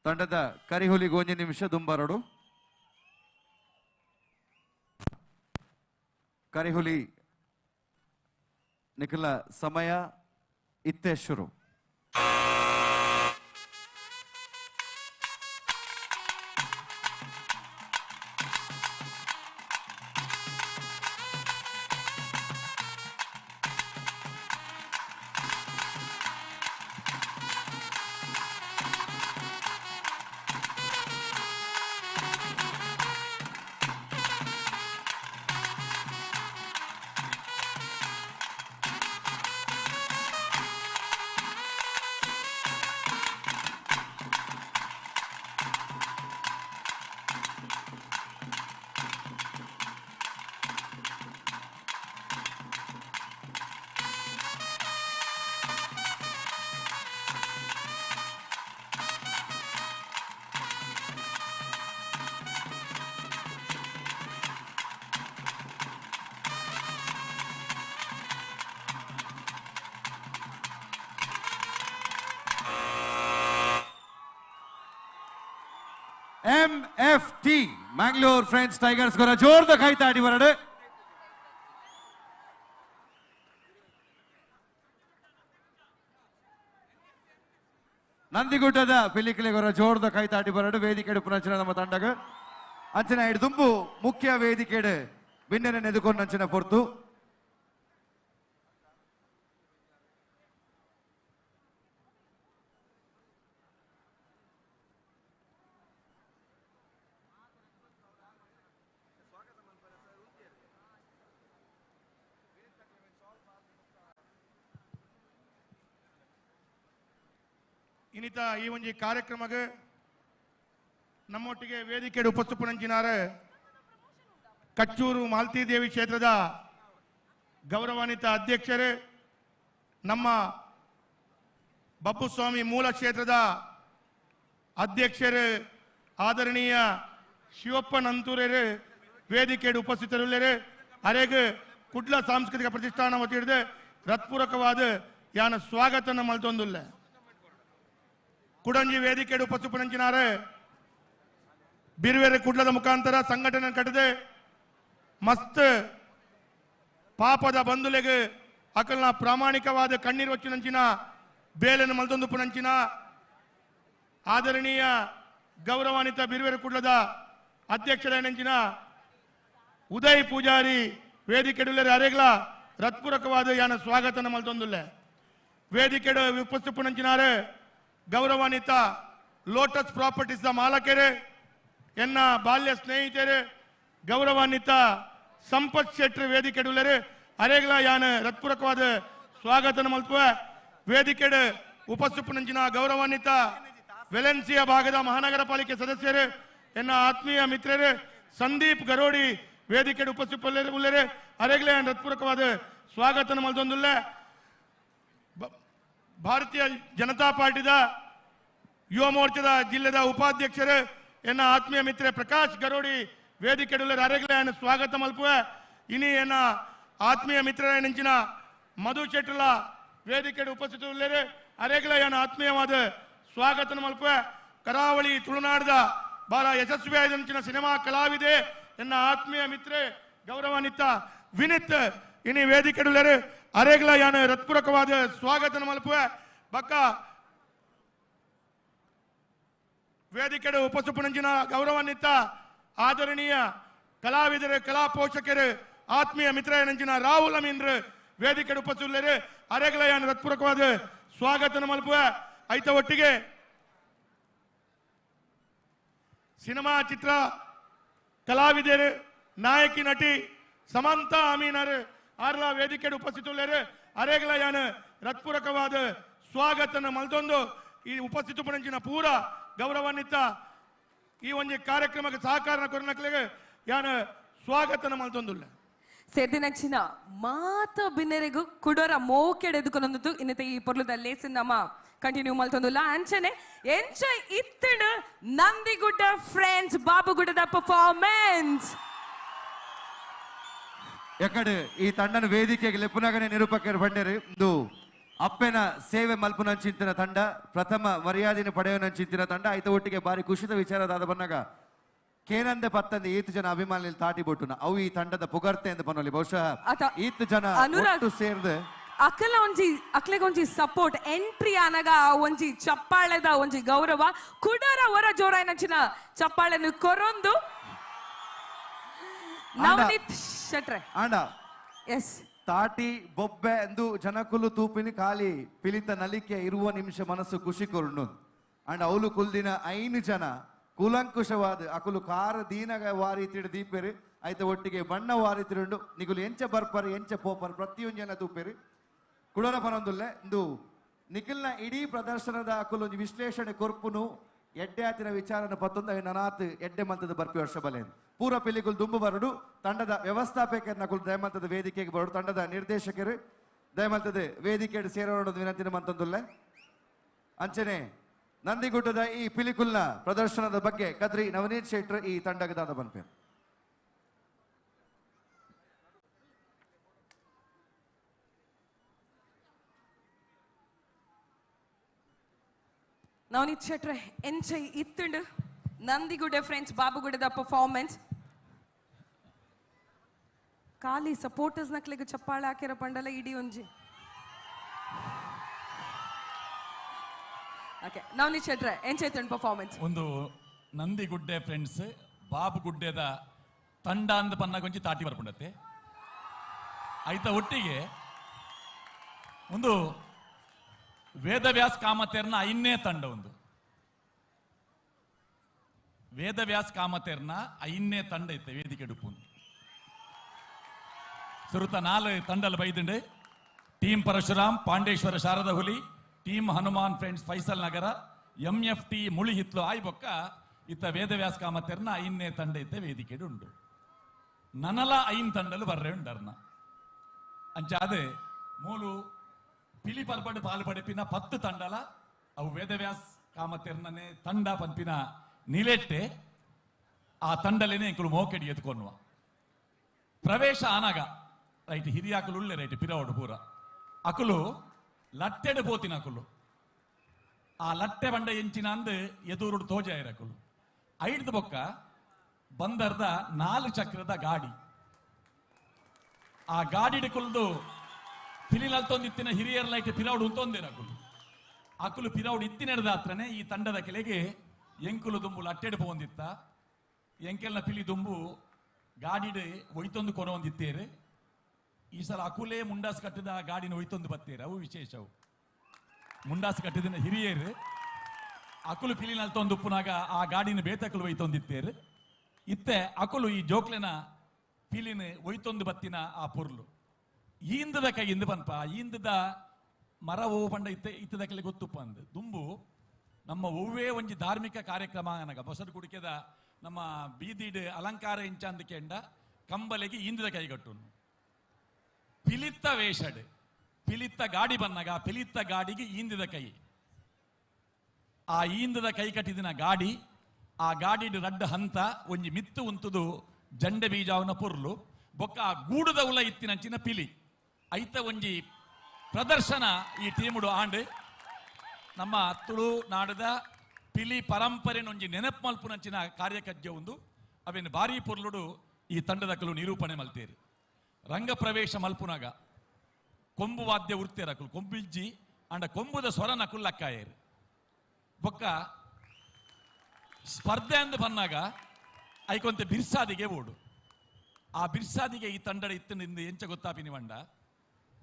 ತಂಡದ ಕರಿಹುಲಿ ಗೊಂಜಿ ನಿಮಿಷ ದುಂಬರಡು. ಕರಿಹುಲಿ ನಿಖಲ ಸಮಯ ಇತ್ತೆ ಶುರು. MFT Mangalore friends tigers ಗೊರ ಜೋರ್ದ ಕೈತಾಡಿ ಬರಡು. ನಂದಿಗುಡ್ಡದ ಪಿಲಿಕುಲೆಗೊರ ಜೋರ್ದ ಕೈತಾಟಿ ಬರಡು ವೇದಿಕೆಡು ಪುನಂಚಿನ ನಮ್ಮ ತಂಡಗ ಅಂಚನ ದುಂಬು ಮುಖ್ಯ ವೇದಿಕೆಡು ಬಿನ್ನೆನೆ ನೆದುಕೊಂಡು ಅಂಚಿನ ಪೊರ್ತು. ಇನ್ನಿತ ಈ ಒಂಜಿ ಕಾರ್ಯಕ್ರಮಕ್ಕೆ ನಮ್ಮೊಟ್ಟಿಗೆ ವೇದಿಕೆ ಉಪಸ್ಥಿತರಂಚಿನಾರೆ ಕಚ್ಚೂರು ಮಾಲ್ತಿದೇವಿ ಕ್ಷೇತ್ರದ ಗೌರವಾನ್ವಿತ ಅಧ್ಯಕ್ಷರೇ, ನಮ್ಮ ಬಪ್ಪುಸ್ವಾಮಿ ಮೂಲ ಕ್ಷೇತ್ರದ ಅಧ್ಯಕ್ಷರೇ ಆದರಣೀಯ ಶಿವಪ್ಪ ನಂತೂರರೇ ವೇದಿಕೆ ಉಪಸ್ಥಿತರುಳ್ಳರೆ. ಅರೆಗೆ ಕುಡ್ಲ ಸಾಂಸ್ಕೃತಿಕ ಪ್ರತಿಷ್ಠಾನ ವತಿಯಿಡದೆ ಹೃತ್ಪೂರ್ವಕವಾದ ಯಾನ ಸ್ವಾಗತನ ಮಲ್ತೊಂದುಲ್ಲ. ಕುಡಂಜಿ ವೇದಿಕೆ ಉಪಸ್ಥಿತರಂಚಿನಾರೆ ಬಿರುವೆರೆ ಕುಡ್ಲದ ಮುಖಾಂತರ ಸಂಘಟನೆ ಕಟ್ಟದೆ ಮಸ್ತ್ ಪಾಪದ ಬಂಧುಲೆಗೆ ಅಕಲ್ನ ಪ್ರಾಮಾಣಿಕವಾದ ಕಣ್ಣೀರು ವಚ್ಚಿನಂಚಿನ ಬೇಲನ್ನು ಮಲ್ತೊಂದು ಪುನಂಚಿನ ಆದರಣೀಯ ಗೌರವಾನ್ವಿತ ಬಿರುವೆರೆ ಕುಡ್ಲದ ಅಧ್ಯಕ್ಷರಾಯನಂಚಿನ ಉದಯ್ ಪೂಜಾರಿ ವೇದಿಕೆಡುಲ್ಲರೆ ಅರೆಗ್ಲ ಹೃತ್ಪೂರ್ವಕವಾದ ಯಾನ ಸ್ವಾಗತನ ಮಲ್ತೊಂದುಲ್ಲೆ. ವೇದಿಕೆಡು ಉಪಸ್ಥಿತರಂಚಿನಾರೆ ಗೌರವಾನ್ವಿತ ಲೋಟಸ್ ಪ್ರಾಪರ್ಟೀಸ್ ಮಾಲಕರೇ, ಎನ್ನ ಬಾಲ್ಯ ಸ್ನೇಹಿತರೇ, ಗೌರವಾನ್ವಿತ ಸಂಪತ್ ಶೆಟ್ಟರ್ ವೇದಿಕೆಡುಲ್ಲರೆ ಅರೆಗ್ಲ ಯಾನ ಹೃತ್ಪೂರ್ವಕವಾದ ಸ್ವಾಗತನ ಮಲ್ಪುವ. ವೇದಿಕೆಡು ಉಪಸ್ಥಿತರಂಚಿನ ಗೌರವಾನ್ವಿತ ವೆಲೆನ್ಸಿಯಾ ಭಾಗದ ಮಹಾನಗರ ಪಾಲಿಕೆ ಸದಸ್ಯರೇ, ಎನ್ನ ಆತ್ಮೀಯ ಮಿತ್ರರೇ ಸಂದೀಪ್ ಗರೋಡಿ ವೇದಿಕೆಡು ಉಪಸ್ಥಿತರುಳ್ಳರೆ ಅರೆಗ್ಲ ಯಾನ ಹೃತ್ಪೂರ್ವಕವಾದ ಸ್ವಾಗತನ ಮಲ್ತೊಂದುಲ್ಲೆ. ಭಾರತೀಯ ಜನತಾ ಪಾರ್ಟಿದ ಯುವ ಮೋರ್ಚಾದ ಜಿಲ್ಲೆದ ಉಪಾಧ್ಯಕ್ಷರೇ, ಎನ್ನ ಆತ್ಮೀಯ ಮಿತ್ರ ಪ್ರಕಾಶ್ ಗರೋಡಿ ವೇದಿಕೆಡುಲ್ಲರೆ ಅರೆಗ್ಲ ಯಾನ ಸ್ವಾಗತ ಮಲ್ಪುವ. ಇನಿ ಎನ್ನ ಆತ್ಮೀಯ ಮಿತ್ರರೆಂಚಿನ ಮಧು ಶೆಟ್ಟರ್ಲ ವೇದಿಕೆಡು ಉಪಸ್ಥಿತರುಳ್ಳರೆ ಅರೆಗ್ಲ ಯಾನ ಆತ್ಮೀಯವಾದ ಸ್ವಾಗತ ಮಲ್ಪುವ. ಕರಾವಳಿ ತುಳುನಾಡದ ಬಹಳ ಯಶಸ್ವಿಯಾದಂಚಿನ ಸಿನಿಮಾ ಕಲಾವಿದೆ ಎನ್ನ ಆತ್ಮೀಯ ಮಿತ್ರೆ ಗೌರವಾನ್ವಿತ ವಿನಿತ್ ಇನಿ ವೇದಿಕೆಡುಲ್ಲರೆ ಅರೆಗ್ಲ ಯಾನ ಹೃತ್ಪೂರ್ವಕವಾದ ಸ್ವಾಗತ ಮಲ್ಪುವ. ಬಕ್ಕ ವೇದಿಕೆಡು ಉಪಸ್ಥಿತರಂಚಿನ ಗೌರವಾನ್ವಿತ ಆದರಣೀಯ ಕಲಾವಿದರು, ಕಲಾ ಪೋಷಕರು, ಆತ್ಮೀಯ ಮಿತ್ರರಂಚಿನ ರಾಹುಲ್ ಅಮೀನ್ರು ವೇದಿಕೆಡು ಉಪಸ್ಥಿತರುಳ್ಳರೆ ಅರೆಗ್ಲ ಯಾನ ಹೃತ್ಪೂರ್ವಕವಾದ ಸ್ವಾಗತ ಮಲ್ಪುವ. ಐತ ಒಟ್ಟಿಗೆ ಸಿನಿಮಾ ಚಿತ್ರ ಕಲಾವಿದರು, ನಾಯಕಿ ನಟಿ ಸಮಂತಾ ಅಮೀನರು ಆರ್ಲ ವೇದಿಕೆಡು ಉಪಸ್ಥಿತರುಳ್ಳರೆ ಅರೆಗ್ಲ ಯಾನ ಹೃತ್ಪೂರ್ವಕವಾದ ಸ್ವಾಗತನ ಮಲ್ತೊಂದು ಈ ಉಪಸ್ಥಿತರಂಚಿನ ಪೂರ ಗೌರವಾನ್ವಿತ ಈ ಒಂದು ಕಾರ್ಯಕ್ರಮಕ್ಕೆ ಸಹಕಾರ ಕೊರನಕ್ಲೆಗೆ ಯಾನ ಸ್ವಾಗತನ ಮಲ್ತೊಂದುಲ್ಲ. ಸೇರ್ದಿನಂಚಿನ ಮಾತ ಬಿನ್ನೆರೆಗು ಕುಡೋರ ಮೋಕೆಡೆದುಕೊಂದು ಇನ್ನತೆ ಈ ಪೊರ್ಲುದ ಲೇಸಿನ ನಮ್ಮ ಕಂಟಿನ್ಯೂ ಮಲ್ತೊಂದುಲ್ಲ. ಅಂಚನೆ ಎಂಚ ಇತ್ತಣ ನಂದಿಗುಡ್ಡ ಫ್ರೆಂಡ್ಸ್ ಬಾಬುಗುಡ್ಡದ ಪರ್ಫಾರ್ಮೆನ್ಸ್. ಎಕಡೆ ಈ ತಂಡನ ವೇದಿಕೆಗೆ ಲೆಪ್ಪುನಗನೆ ನಿರೂಪಕರು ಬಂಡೇರಿ ಇಂದು ಅಪ್ಪೆನ ಸೇವೆ ಮಲ್ಪುನಂಚಿಂತಿನ ತಂಡ, ಪ್ರಥಮ ಮರ್ಯಾದೆನ ಪಡೆಯುವನಂಚಿಂತಿನ ತಂಡ. ಐತ ಒಟ್ಟಿಗೆ ಬಾರಿ ಖುಷಿದ ವಿಚಾರದಾದ ಬನ್ನಾಗ ಕೇನಂದೆ ಪತ್ತಂದೆ ಈತು ಜನ ಅಭಿಮಾನಿ ತಾಟಿ ಬೊಟ್ಟುನ ಅವು ಈ ತಂಡದ ಪುಗರ್ತೆ ಎಂದು ಪನೊಲಿ. ಬಹುಶಃ ಈತು ಜನ ಒಟ್ಟು ಸೇರ್ದೆ ಅಕಲ ಒಂಜಿ ಅಕ್ಲೆಗೊಂಜಿ ಸಪೋರ್ಟ್ ಎಂಟ್ರಿ ಆನಗ ಒಂಜಿ ಚಪ್ಪಾಳೆದ ಒಂಜಿ ಗೌರವ ಕುಡರ ಹೊರ ಜೋರಾಯನಂಚಿನ ಚಪ್ಪಾಳೆನು ಕೊರೊಂದು ನವನೀತ್ ಶೆಟ್ರೆ ಆಂಡ ಎಸ್ ತಾಟಿ ಬೊಬ್ಬೆ ಎಂದು ಜನಕುಲು ತೂಪಿನ ಖಾಲಿ ಪಿಲಿತ ನಲಿಕೆ ಇರುವ ನಿಮಿಷ ಮನಸ್ಸು ಖುಷಿ ಕೊರುಂಡು. ಅಂಡ್ ಅವಳು ಕುಲ್ದಿನ 5 ಜನ ಕೂಲಂಕುಷವಾದ ಅಕುಲು ಕಾರ ದೀನಗ ವಾರಿ ತಿಡು ದೀಪೇರು ಐತ ಒಟ್ಟಿಗೆ ಬಣ್ಣ ವಾರಿ ತಿರುಂಡು ನಿಗುಲು ಎಂಚ ಬರ್ಪರ್ ಎಂಚ ಪೋಪರ್ ಪ್ರತಿಯೊಂದು ಜನ ತೂಪೇರು ಕುಡೋರ ಪನೊಂದುಲ್ಲೆ. ಇಂದು ನಿಖಿಲ್ನ ಇಡೀ ಪ್ರದರ್ಶನದ ಅಕುಲು ಒಂಜಿ ವಿಶ್ಲೇಷಣೆ ಕೊರ್ಪುನು ಎಡ್ಡೆ ಆತಿನ ವಿಚಾರನ ಪತ್ತೊಂದು ನನಾತ್ ಎಡ್ಡೆ ಮಂತದ ಬರ್ಪಿ ವರ್ಷ ಬಲೆ ಪೂರ ಪಿಲಿಕುಲು ದುಂಬು ಬರಡು. ತಂಡದ ವ್ಯವಸ್ಥಾಪಕರನ್ನ ಕುಲು ದಯಮಂತದ ವೇದಿಕೆಗೆ ಬರಡು. ತಂಡದ ನಿರ್ದೇಶಕರು ದಯಮಂತದ ವೇದಿಕೆ ಸೇರೋಣ ವಿನಂತಿನ ಮಂತಂದುಲ್ಲೆ. ಅಂಚನೆ ನಂದಿಗುಡ್ಡದ ಈ ಪಿಲಿಕುಲ್ನ ಪ್ರದರ್ಶನದ ಬಗ್ಗೆ ಕದ್ರಿ ನವನೀತ್ ಶೆಟ್ಟರ್ ಈ ತಂಡಗದಾದ ಬನ್ಪೇರು. ನವನೀತ್ ಶೆಟ್ರೆ ಎಂಚೈ ಇತ್ತುಂಡು ನಂದಿಗುಡೆ ಫ್ರೆಂಡ್ಸ್ ಬಾಬುಗುಡೆದ ಪರ್ಫಾರ್ಮೆನ್ಸ್. ಖಾಲಿ ಸಪೋರ್ಟರ್ಸ್ ನಕ್ಲೆಗ್ ಚಪ್ಪಾಳೆ ಹಾಕಿರೋ ಪಂಡಲ ಇಡೀ ಒಂಜಿ. ಓಕೆ, ನವನೀತ್ ಶೆಟ್ರೆ ಎಂಚೈತನ್ ಪರ್ಫಾರ್ಮೆನ್ಸ್? ಒಂದು ನಂದಿಗುಡ್ಡೆ ಫ್ರೆಂಡ್ಸ್ ಬಾಬುಗುಡ್ಡೆದ ತಂಡ ಅಂದ ಪನ್ನಗೊಂಜಿ ತಾಟಿ ಬರ್ಪುಂಡತ್ತೆ. ಐತ ಒಟ್ಟಿಗೆ ಒಂದು ವೇದವ್ಯಾಸ್ ಕಾಮತೇರ್ನ ಐನೇ ತಂಡ, ಒಂದು ವೇದವ್ಯಾಸ್ ಕಾಮತೇರ್ನ ಐನೇ ತಂಡ ಇತ್ತೆ ವೇದಿಕೆ ಡುಪ್ಪು. ಸುರುತ ನಾಲ್ ತಂಡಲ್ ಬೈದುಂಡು. Team Parashuram, Pandeshwara Sharada Huli, team Hanuman friends Faisal Nagar, M F T Mulihitlu ಆಯ್ಬೊಕ್ಕ ಇತ್ತ ವೇದವ್ಯಾಸ್ ಕಾಮತೇರ್ನ ಐನೇ ತಂಡ ಇತ್ತೆ ವೇದಿಕೆ ಉಂಡು. ನನಲ ಐನ್ ತಂಡಲು ಬರ್ರೆ ಉಂಡರ್ನ ಅಂಚಾದೆ ಮೂಲು ಪಿಲಿ ಪರ್ಪಡು ಪಾಲು ಪಡೆಪಿನ 10 ತಂಡಲ ಅವು ವೇದವ್ಯಾಸ್ ಕಾಮತೇರ್ನನೆ ತಂಡ ಪನ್ಪಿನ ನಿಲೆಟ್ಟೆ ಆ ತಂಡಲೇನೆ ಇಂಕುಲು ಮೋಕೆಡಿ ಎತ್ಕೊನ್ನುವ ಪ್ರವೇಶ ಆನಾಗ ರೈಟ್ ಹಿರಿಯಾಕಲು ಉಳ್ಳೆ ರೈಟ್ ಪಿರವಡು ಪೂರ ಅಕುಲು ಲಟ್ಟೆಡು ಪೋತಿನ ಅಕುಲು ಆ ಲಟ್ಟೆ ಬಂಡ ಎಂಚಿನ ಅಂದು ಎದುರುಡು ತೋಜಾಯಿರಕುಲು ಐಡ್ದು ಬೊಕ್ಕ ಬಂದರ್ದ 4 ಚಕ್ರದ ಗಾಡಿ ಆ ಗಾಡಿಡು ಕುಲ್ದು ಪಿಲಿನಲ್ತೊಂದಿತ್ತಿನ ಹಿರಿಯರ್ ಲೈಟ್ ಪಿರವಡು ಉಂತೊಂದಿರಕುಲು ಅಕುಲು ಪಿರವಡು ಇತ್ತಿನೆಡ್ದಾತ್ರನೆ ಈ ತಂಡದ ಕೆಳಗೆ ಎಂಕುಲು ದುಂಬು ಲಟ್ಟೆಡು ಪೋಂದಿತ್ತ ಎಂಕೆಲ್ನ ಪಿಲಿ ದುಂಬು ಗಾಡಿಡು ಒಯ್ತೊಂದು ಕೊನೊಂದಿತ್ತೇರು. ಈ ಸಲ ಅಕುಲೇ ಮುಂಡಾಸ್ ಕಟ್ಟಿದ ಗಾಡಿನ ಒಯ್ತೊಂದು ಬತ್ತೇರು. ಅವು ವಿಶೇಷವು ಮುಂಡಾಸ್ ಕಟ್ಟಿದ ಹಿರಿಯರು ಅಕುಲು ಪಿಲಿನಲ್ತೊಂದು ಉಪ್ಪುನಾಗ ಆ ಗಾಡಿನ ಬೇತಕುಲು ಒಯ್ತೊಂದಿತ್ತೇರು. ಇತ್ತೆ ಅಕುಲು ಈ ಜೋಕ್ಲೆನ ಪಿಲಿನ ಒಯ್ತೊಂದು ಬತ್ತಿನ ಆ ಪೊರ್ಲು ಈಂದದ ಕೈ ಇಂದು ಪನ್ಪ ಈಂದದ ಮರವು ಪಂಡ ಇತ್ತೆ ಇತ್ತದ ಕೆಲೆ ಗೊತ್ತುಪ್ಪ ಅಂದು ದುಂಬು ನಮ್ಮ ಒವ್ವೇ ಒಂಜಿ ಧಾರ್ಮಿಕ ಕಾರ್ಯಕ್ರಮ ಅನಗ ಮೊಸರು ಕುಡಿಕೆದ ನಮ್ಮ ಬೀದಿಡ್ ಅಲಂಕಾರ ಇಂಚ ಅಂದಕೆಂಡ ಕಂಬಲೆಗೆ ಈಂದದ ಕೈಗಟ್ಟುನು ಪಿಲಿತ್ತ ವೇಷಡ್ ಪಿಲಿತ್ತ ಗಾಡಿ ಬನ್ನಾಗ ಪಿಲಿತ್ತ ಗಾಡಿಗೆ ಈಂದಿದ ಕೈ ಆ ಈಂದದ ಕೈ ಕಟ್ಟಿದಿನ ಗಾಡಿ ಆ ಗಾಡಿಡ್ ರಡ್ಡ ಹಂತ ಒಂಜಿ ಮಿತ್ತು ಉಂತುದು ಜಂಡೆ ಬೀಜಾವನ ಪೊರ್ಲು ಬೊಕ್ಕ ಆ ಗೂಡುದ ಉಲ ಇತ್ತಿನಂಚಿನ ಪಿಲಿ ಐತ ಒಂಜಿ ಪ್ರದರ್ಶನ ಈ ಟೀಮುಡು ಆಂಡ್ ನಮ್ಮ ತುಳು ನಾಡದ ಪಿಲಿ ಪರಂಪರೆನೊಂಜಿ ನೆನಪು ಮಲ್ಪುನಂಚಿನ ಕಾರ್ಯಕಜ್ಜ ಒಂದು ಅವೇನು ಭಾರಿ ಪೊರ್ಲುಡು ಈ ತಂಡದಕಲು ನಿರೂಪಣೆ ಮಲ್ತೇರಿ. ರಂಗಪ್ರವೇಶ ಮಲ್ಪುನಾಗ ಕೊಂಬು ವಾದ್ಯ ಉರ್ತೇರಕುಲು ಕೊಂಬಿಜ್ಜಿ ಅಂಡ ಕೊಂಬುದ ಸ್ವರ ನಕುಲ್ ಲಕ್ಕಾಯೇರು. ಬೊಕ್ಕ ಸ್ಪರ್ಧೆ ಅಂದು ಬಂದಾಗ ಐಕೊಂತೆ ಬಿರ್ಸಾದಿಗೆ ಓಡು ಆ ಬಿರ್ಸಾದಿಗೆ ಈ ತಂಡಡ ಇತ್ತು ಎಂಚ ಗೊತ್ತಾಪಿನಿ ಬಂಡ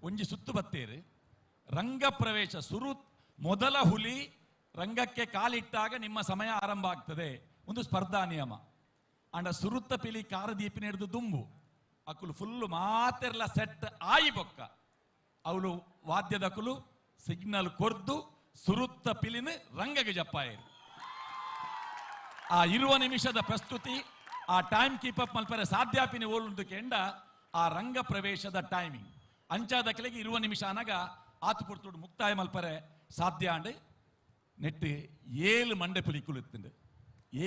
ಒಂಜಿ ಸುತ್ತು ಬತ್ತೇರು. ರಂಗಪ್ರವೇಶ ಸುರು ಮೊದಲ ಹುಲಿ ರಂಗಕ್ಕೆ ಕಾಲಿಟ್ಟಾಗ ನಿಮ್ಮ ಸಮಯ ಆರಂಭ ಆಗ್ತದೆ ಒಂದು ಸ್ಪರ್ಧಾ ನಿಯಮ. ಅಂಡ ಸುರುತ್ತ ಪಿಲಿ ಕಾರದೀಪಿನ ಹಿಡಿದು ದುಂಬು ಅಕುಲು ಫುಲ್ಲು ಮಾತೆರ್ಲ ಸೆಟ್ ಆಯಿ ಬೊಕ್ಕ ಅವಳು ವಾದ್ಯದಕುಲು ಸಿಗ್ನಲ್ ಕೊರ್ದು ಸುರುತ್ತ ಪಿಲಿನ ರಂಗಗೆ ಜಪ್ಪಾಯರು. ಆ 20 ನಿಮಿಷದ ಪ್ರಸ್ತುತಿ ಆ ಟೈಮ್ ಕೀಪ್ ಅಪ್ ಮಲ್ಪರೆ ಸಾಧ್ಯಾಪಿನಿ ಓಲುಂದು ಕೆಂಡ ಆ ರಂಗ ಪ್ರವೇಶದ ಟೈಮಿಂಗ್ ಅಂಚಾದ ಕೆಳಗೆ 20 ನಿಮಿಷ ಅನಗ ಆತು ಪುರ್ತುಡು ಮುಕ್ತಾಯ ಮಲ್ಪರೆ ಸಾಧ್ಯ ಅಂಡ್ ನೆಟ್ಟು 7 ಮಂಡೆ ಪುಲಿ ಕುಳಿತುಂಡು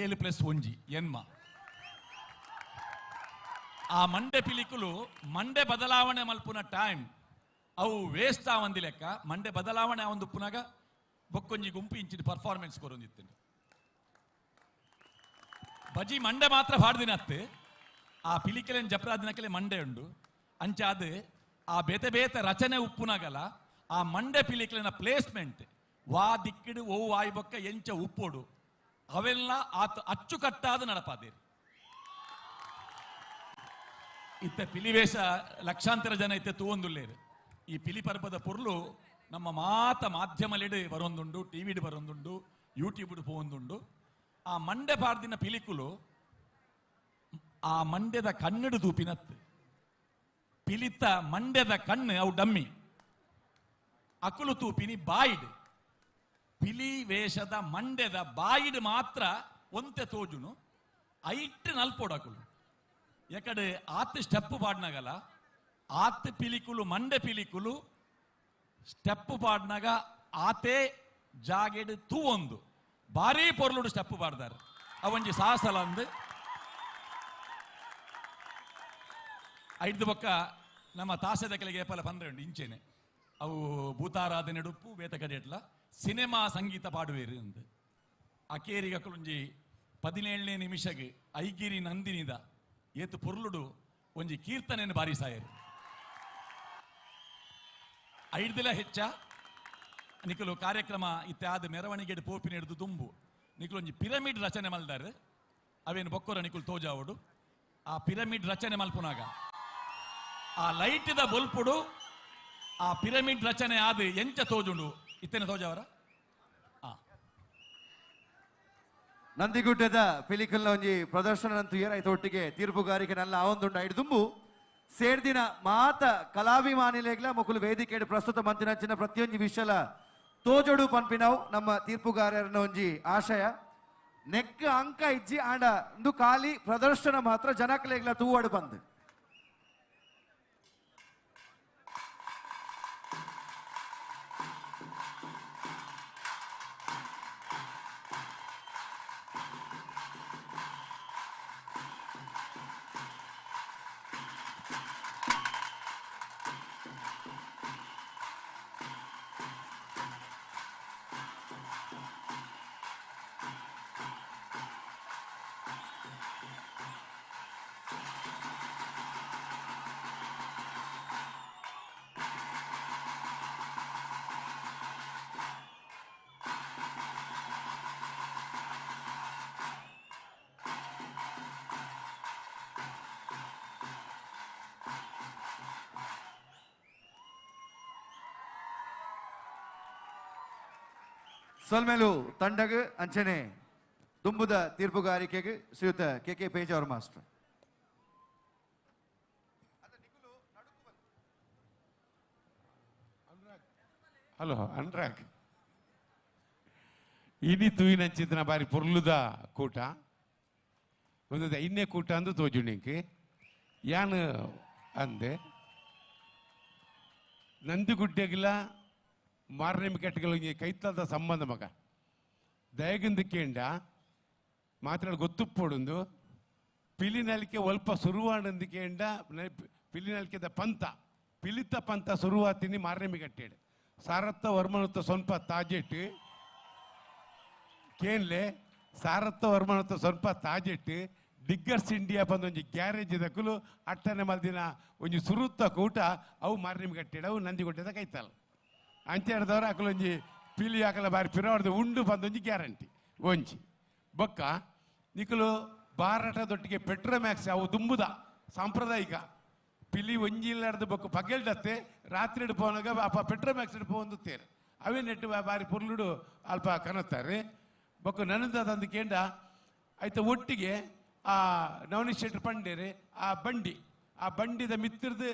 7 ಪ್ಲಸ್ 1 ಎನ್ಮ ಆ ಮಂಡೆ ಪಿಲಿಕುಲು ಮಂಡೆ ಬದಲಾವಣೆ ಮಲ್ಪುನ ಟೈಮ್ ಅವು ವೇಸ್ಟ್ ಆವಂದಿ ಲೆಕ್ಕ ಮಂಡೆ ಬದಲಾವಣೆ ಒಂದು ಪುನಗ ಬೊಕ್ಕೊಂಜಿ ಗುಂಪು ಇಂಚಿನ ಪರ್ಫಾರ್ಮೆನ್ಸ್ ಕೊರೊಂದಿತ್ತು. ಬಜಿ ಮಂಡೆ ಮಾತ್ರ ಪಾಡ್ದಿನತ್ತು ಆ ಪಿಲಿಕೆಲೆನ್ ಜಪ್ರಾದಿನಕಲೆ ಮಂಡೆ ಉಂಡು ಅಂಚಾದ ಆ ಬೇತೆ ಬೇತೆ ರಚನೆ ಉಪ್ಪುನಾಗಲ ಆ ಮಂಡೆ ಪಿಲಿಕೆಲೆನ ಪ್ಲೇಸ್ಮೆಂಟ್ ವಾ ದಿಕ್ಕಿಡು ಓ ವಾಯ್ ಬೊಕ್ಕ ಎಂಚ ಉಪ್ಪೋಡು ಅವೆಲ್ಲ ಆತ ಅಚ್ಚುಕಟ್ಟಾದ ನಡಪಾದೇರಿ. ಇತ್ತ ಪಿಲಿವೇಷ ಲಕ್ಷಾಂತರ ಜನ ಇತ್ತೆ ತೂವೊಂದುಲ್ಲೇರು. ಈ ಪಿಲಿ ಪರ್ಬದ ಪೊರ್ಲು ನಮ್ಮ ಮಾತ ಮಾಧ್ಯಮಲೆಡು ಬರೊಂದುಂಡು, ಟಿವಿಡು ಬರೊಂದುಂಡು, ಯೂಟ್ಯೂಬ್ಡು ಪೋವೊಂದುಂಡು. ಆ ಮಂಡೆ ಪಾಡ್ದಿನ ಪಿಲಿಕುಲು ಆ ಮಂಡ್ಯದ ಕಣ್ಣಡು ತೂಪಿನತ್ತು ಪಿಲಿತ ಮಂಡ್ಯದ ಕಣ್ಣು ಅವು ಡಮ್ಮಿ ಅಕುಲು ತೂಪಿನಿ ಬಾಯಿಡ್ ಪಿಲಿ ವೇಷದ ಮಂಡ್ಯದ ಬಾಯಿಡ್ ಮಾತ್ರ ಒಂತೆ ತೋಜುನು ಐಟ್ ನಲ್ಪೋಡು ಅಕುಲು. ಯಾಕಡೆ ಆತ್ ಸ್ಟೆಪ್ ಪಾಡ್ನಾಗಲ ಆತ್ ಪಿಲಿಕುಲು ಮಂಡೆ ಪಿಲಿಕುಲು ಸ್ಟೆಪ್ ಪಾಡ್ನಾಗ ಆತೇ ಜಾಗೆಡ್ ತೂವೊಂದು ಭಾರಿ ಪೊರ್ಲುಡು ಸ್ಟೆಪ್ ಪಾಡ್ದಾರೆ ಅವಂಜಿ ಸಾಹಸಲ ಅಂದು. ಐದು ಬೊಕ್ಕ ನಮ್ಮ ತಾಸೆದ ಕೆಳಗೆ ಏಪಲ ಪಂದ್ರೆ ಉಂಡು ಇಂಚೆನೆ ಅವು ಭೂತಾರಾಧನೆ ಉಪ್ಪು ಬೇತ ಕಡೆ ಎಟ್ಲ ಸಿನಿಮಾ ಸಂಗೀತ ಪಾಡುವೇರು ಅಂದು ಅಕೇರಿಗೆ ಅಕುಲೊಂಜಿ 17ನೇ ನಿಮಿಷಗೆ ಐಗಿರಿ ನಂದಿನಿದ ಏತು ಪೊರ್ಲುಡು ಒಂಜಿ ಕೀರ್ತನೆಯನ್ನು ಬಾರಿ ಸಾಯರು ಐಡ್ದಿಲ ಹೆಚ್ಚ ನಿಕಲು ಕಾರ್ಯಕ್ರಮ ಇತ್ಯಾದ ಮೆರವಣಿಗೆ ಪೋಪಿನ ಹಿಡಿದು ದುಂಬು ನಿಕಲು ಒಂಜಿ ಪಿರಮಿಡ್ ರಚನೆ ಮಲ್ದಾರು ಅವೇನು ಬೊಕ್ಕೊರ ನಿಕುಲು ತೋಜಾವಡು ಆ ಪಿರಮಿಡ್ ರಚನೆ ಮಲ್ಪುನಾಗ ಆ ಲೈಟಿದ ಬೊಲ್ಪುಡು ಆ ಪಿರಮಿಡ್ ರಚನೆ ಆದ ಎಂಚ ತೋಜುಂಡು ಇತ್ತೇನೆ ತೋಜಾವರ. ನಂದಿಗುಡ್ಡದ ಪಿಲಿಕಲ್ನ ಒಂಜಿ ಪ್ರದರ್ಶನ ಅಂತೂ ಏರಾಯ್ತು ಒಟ್ಟಿಗೆ ತೀರ್ಪುಗಾರಿಕೆ ನಲ್ಲ ಆವೊಂದುಂಡು ಐದು ದುಂಬು ಸೇರ್ದಿನ ಮಾತ ಕಲಾಭಿಮಾನಿಲೆಗ್ಲ ಮುಕುಲು ವೇದಿಕೆ ಪ್ರಸ್ತುತ ಮಂತಿನಂಚಿನ ಪ್ರತಿಯೊಂಜಿ ವಿಷಲ ತೋಜೋಡು ಪನ್ಪಿನವು ನಮ್ಮ ತೀರ್ಪುಗಾರರನ್ನ ಒಂಜಿ ಆಶಯ. ನೆಕ್ ಅಂಕ ಇಜ್ಜಿ ಆಂಡ ಇಂದು ಖಾಲಿ ಪ್ರದರ್ಶನ ಮಾತ್ರ ಜನಕ್ಲೆಗ್ಲ ತೂವಾಡು ಬಂದು. ಸೊಲ್ಮೇಲು ತಂಡಗ್ ಅಂಚನೆ ದುಂಬುದ ತೀರ್ಪುಗಾರಿಕೆಗೆ ಶ್ರೀಯುತ K K Pejavar master. Hello Anurag, ಇಡೀ ತೂಯಿನಂಚಿತ್ತಿನ ಬಾರಿ ಪೊರ್ಲುದ ಕೂಟ ಒಂದು ಇನ್ನೇ ಕೂಟ ಅಂದು ತೋಜುಣಿಂಕ್ ಯಾನ್ ಅಂದೆ ನಂದಿಗುಡ್ಡೆಗಿಲ್ಲ ಮಾರನೇ ಕೈತಲ್ದ ಸಂಬಂಧ ಮಗ ದಯಗಿಂದ ಕೇಂಡ ಮಾತ್ರ ಗೊತ್ತುಪ್ಪೊಡುಂದು ಪಿಲಿನಲಿಕೆ ಒಲ್ಪ ಸುರುವಾಡಂದು ಕೇಂಡ ಪಿಲಿನಲಿಕೆದ ಪಂತ ಪಿಲಿತ ಪಂತ ಸುರುವಾತಿನಿ ಮಾರನೇ ಕಟ್ಟೇಡು ಸಾರತ್ತ ವರ್ಮನತ್ತ ಸ್ವಲ್ಪ ತಾಜೆಟ್ಟು ಕೇನ್ಲೆ ಸಾರತ್ತ ವರ್ಮನತ್ತ ಸ್ವಲ್ಪ ತಾಜೆಟ್ಟು ಡಿಗ್ಗರ್ಸ್ ಇಂಡಿಯಾ ಬಂದು ಒಂಜಿ ಗ್ಯಾರೇಜ್ ದಕ್ಕಲು ಅಟ್ಟನೆ ಮಲ್ದಿನ ಒಂಜಿ ಸುರುತ್ತ ಕೂಟ ಅವು ಮಾರನೇ ಕಟ್ಟೇಡು ಅವು ನಂದಿಗುಡ್ಡೆದ ಕೈತಲ್ಲ ಅಂಚೆ ಹಿಡ್ದವ್ರು ಅಕಲೊಂಜಿ ಪಿಲಿ ಹಾಕಲ ಬಾರಿ ಪಿರವರ್ದು ಉಂಡು ಬಂದೊಂಜಿ ಗ್ಯಾರಂಟಿ ಒಂಜಿ ಬೊಕ್ಕ ನಿಕಲು ಬಾರಾಟದೊಟ್ಟಿಗೆ ಪೆಟ್ರೋಮ್ಯಾಕ್ಸ್ ಅವು ದುಂಬುದ ಸಾಂಪ್ರದಾಯಿಕ ಪಿಲಿ ಒಂಜಿ ಇಲ್ಲಾರ್ದು ಬೊಕ್ಕ ಪಗೆಲ್ಡತ್ತೆ ರಾತ್ರಿ ಪೋನಾಗ ಅಪ್ಪ ಪೆಟ್ರೋಮ್ಯಾಕ್ಸ್ ಪೋಂದು ತೇರು ಅವೇ ನೆಟ್ಟು ಬಾರಿ ಪುರ್ಲುಡು ಅಲ್ಪ ಕನತ್ತಾರೆ ಬೊಕ್ಕ ನನ್ನದಾದಂದು ಕೇಂಡ ಆಯ್ತ ಒಟ್ಟಿಗೆ ಆ ನವನೀಶ್ ಶೆಟ್ರು ಪಂಡೇರಿ ಆ ಬಂಡಿ ಆ ಬಂಡಿದ ಮಿತ್ರದು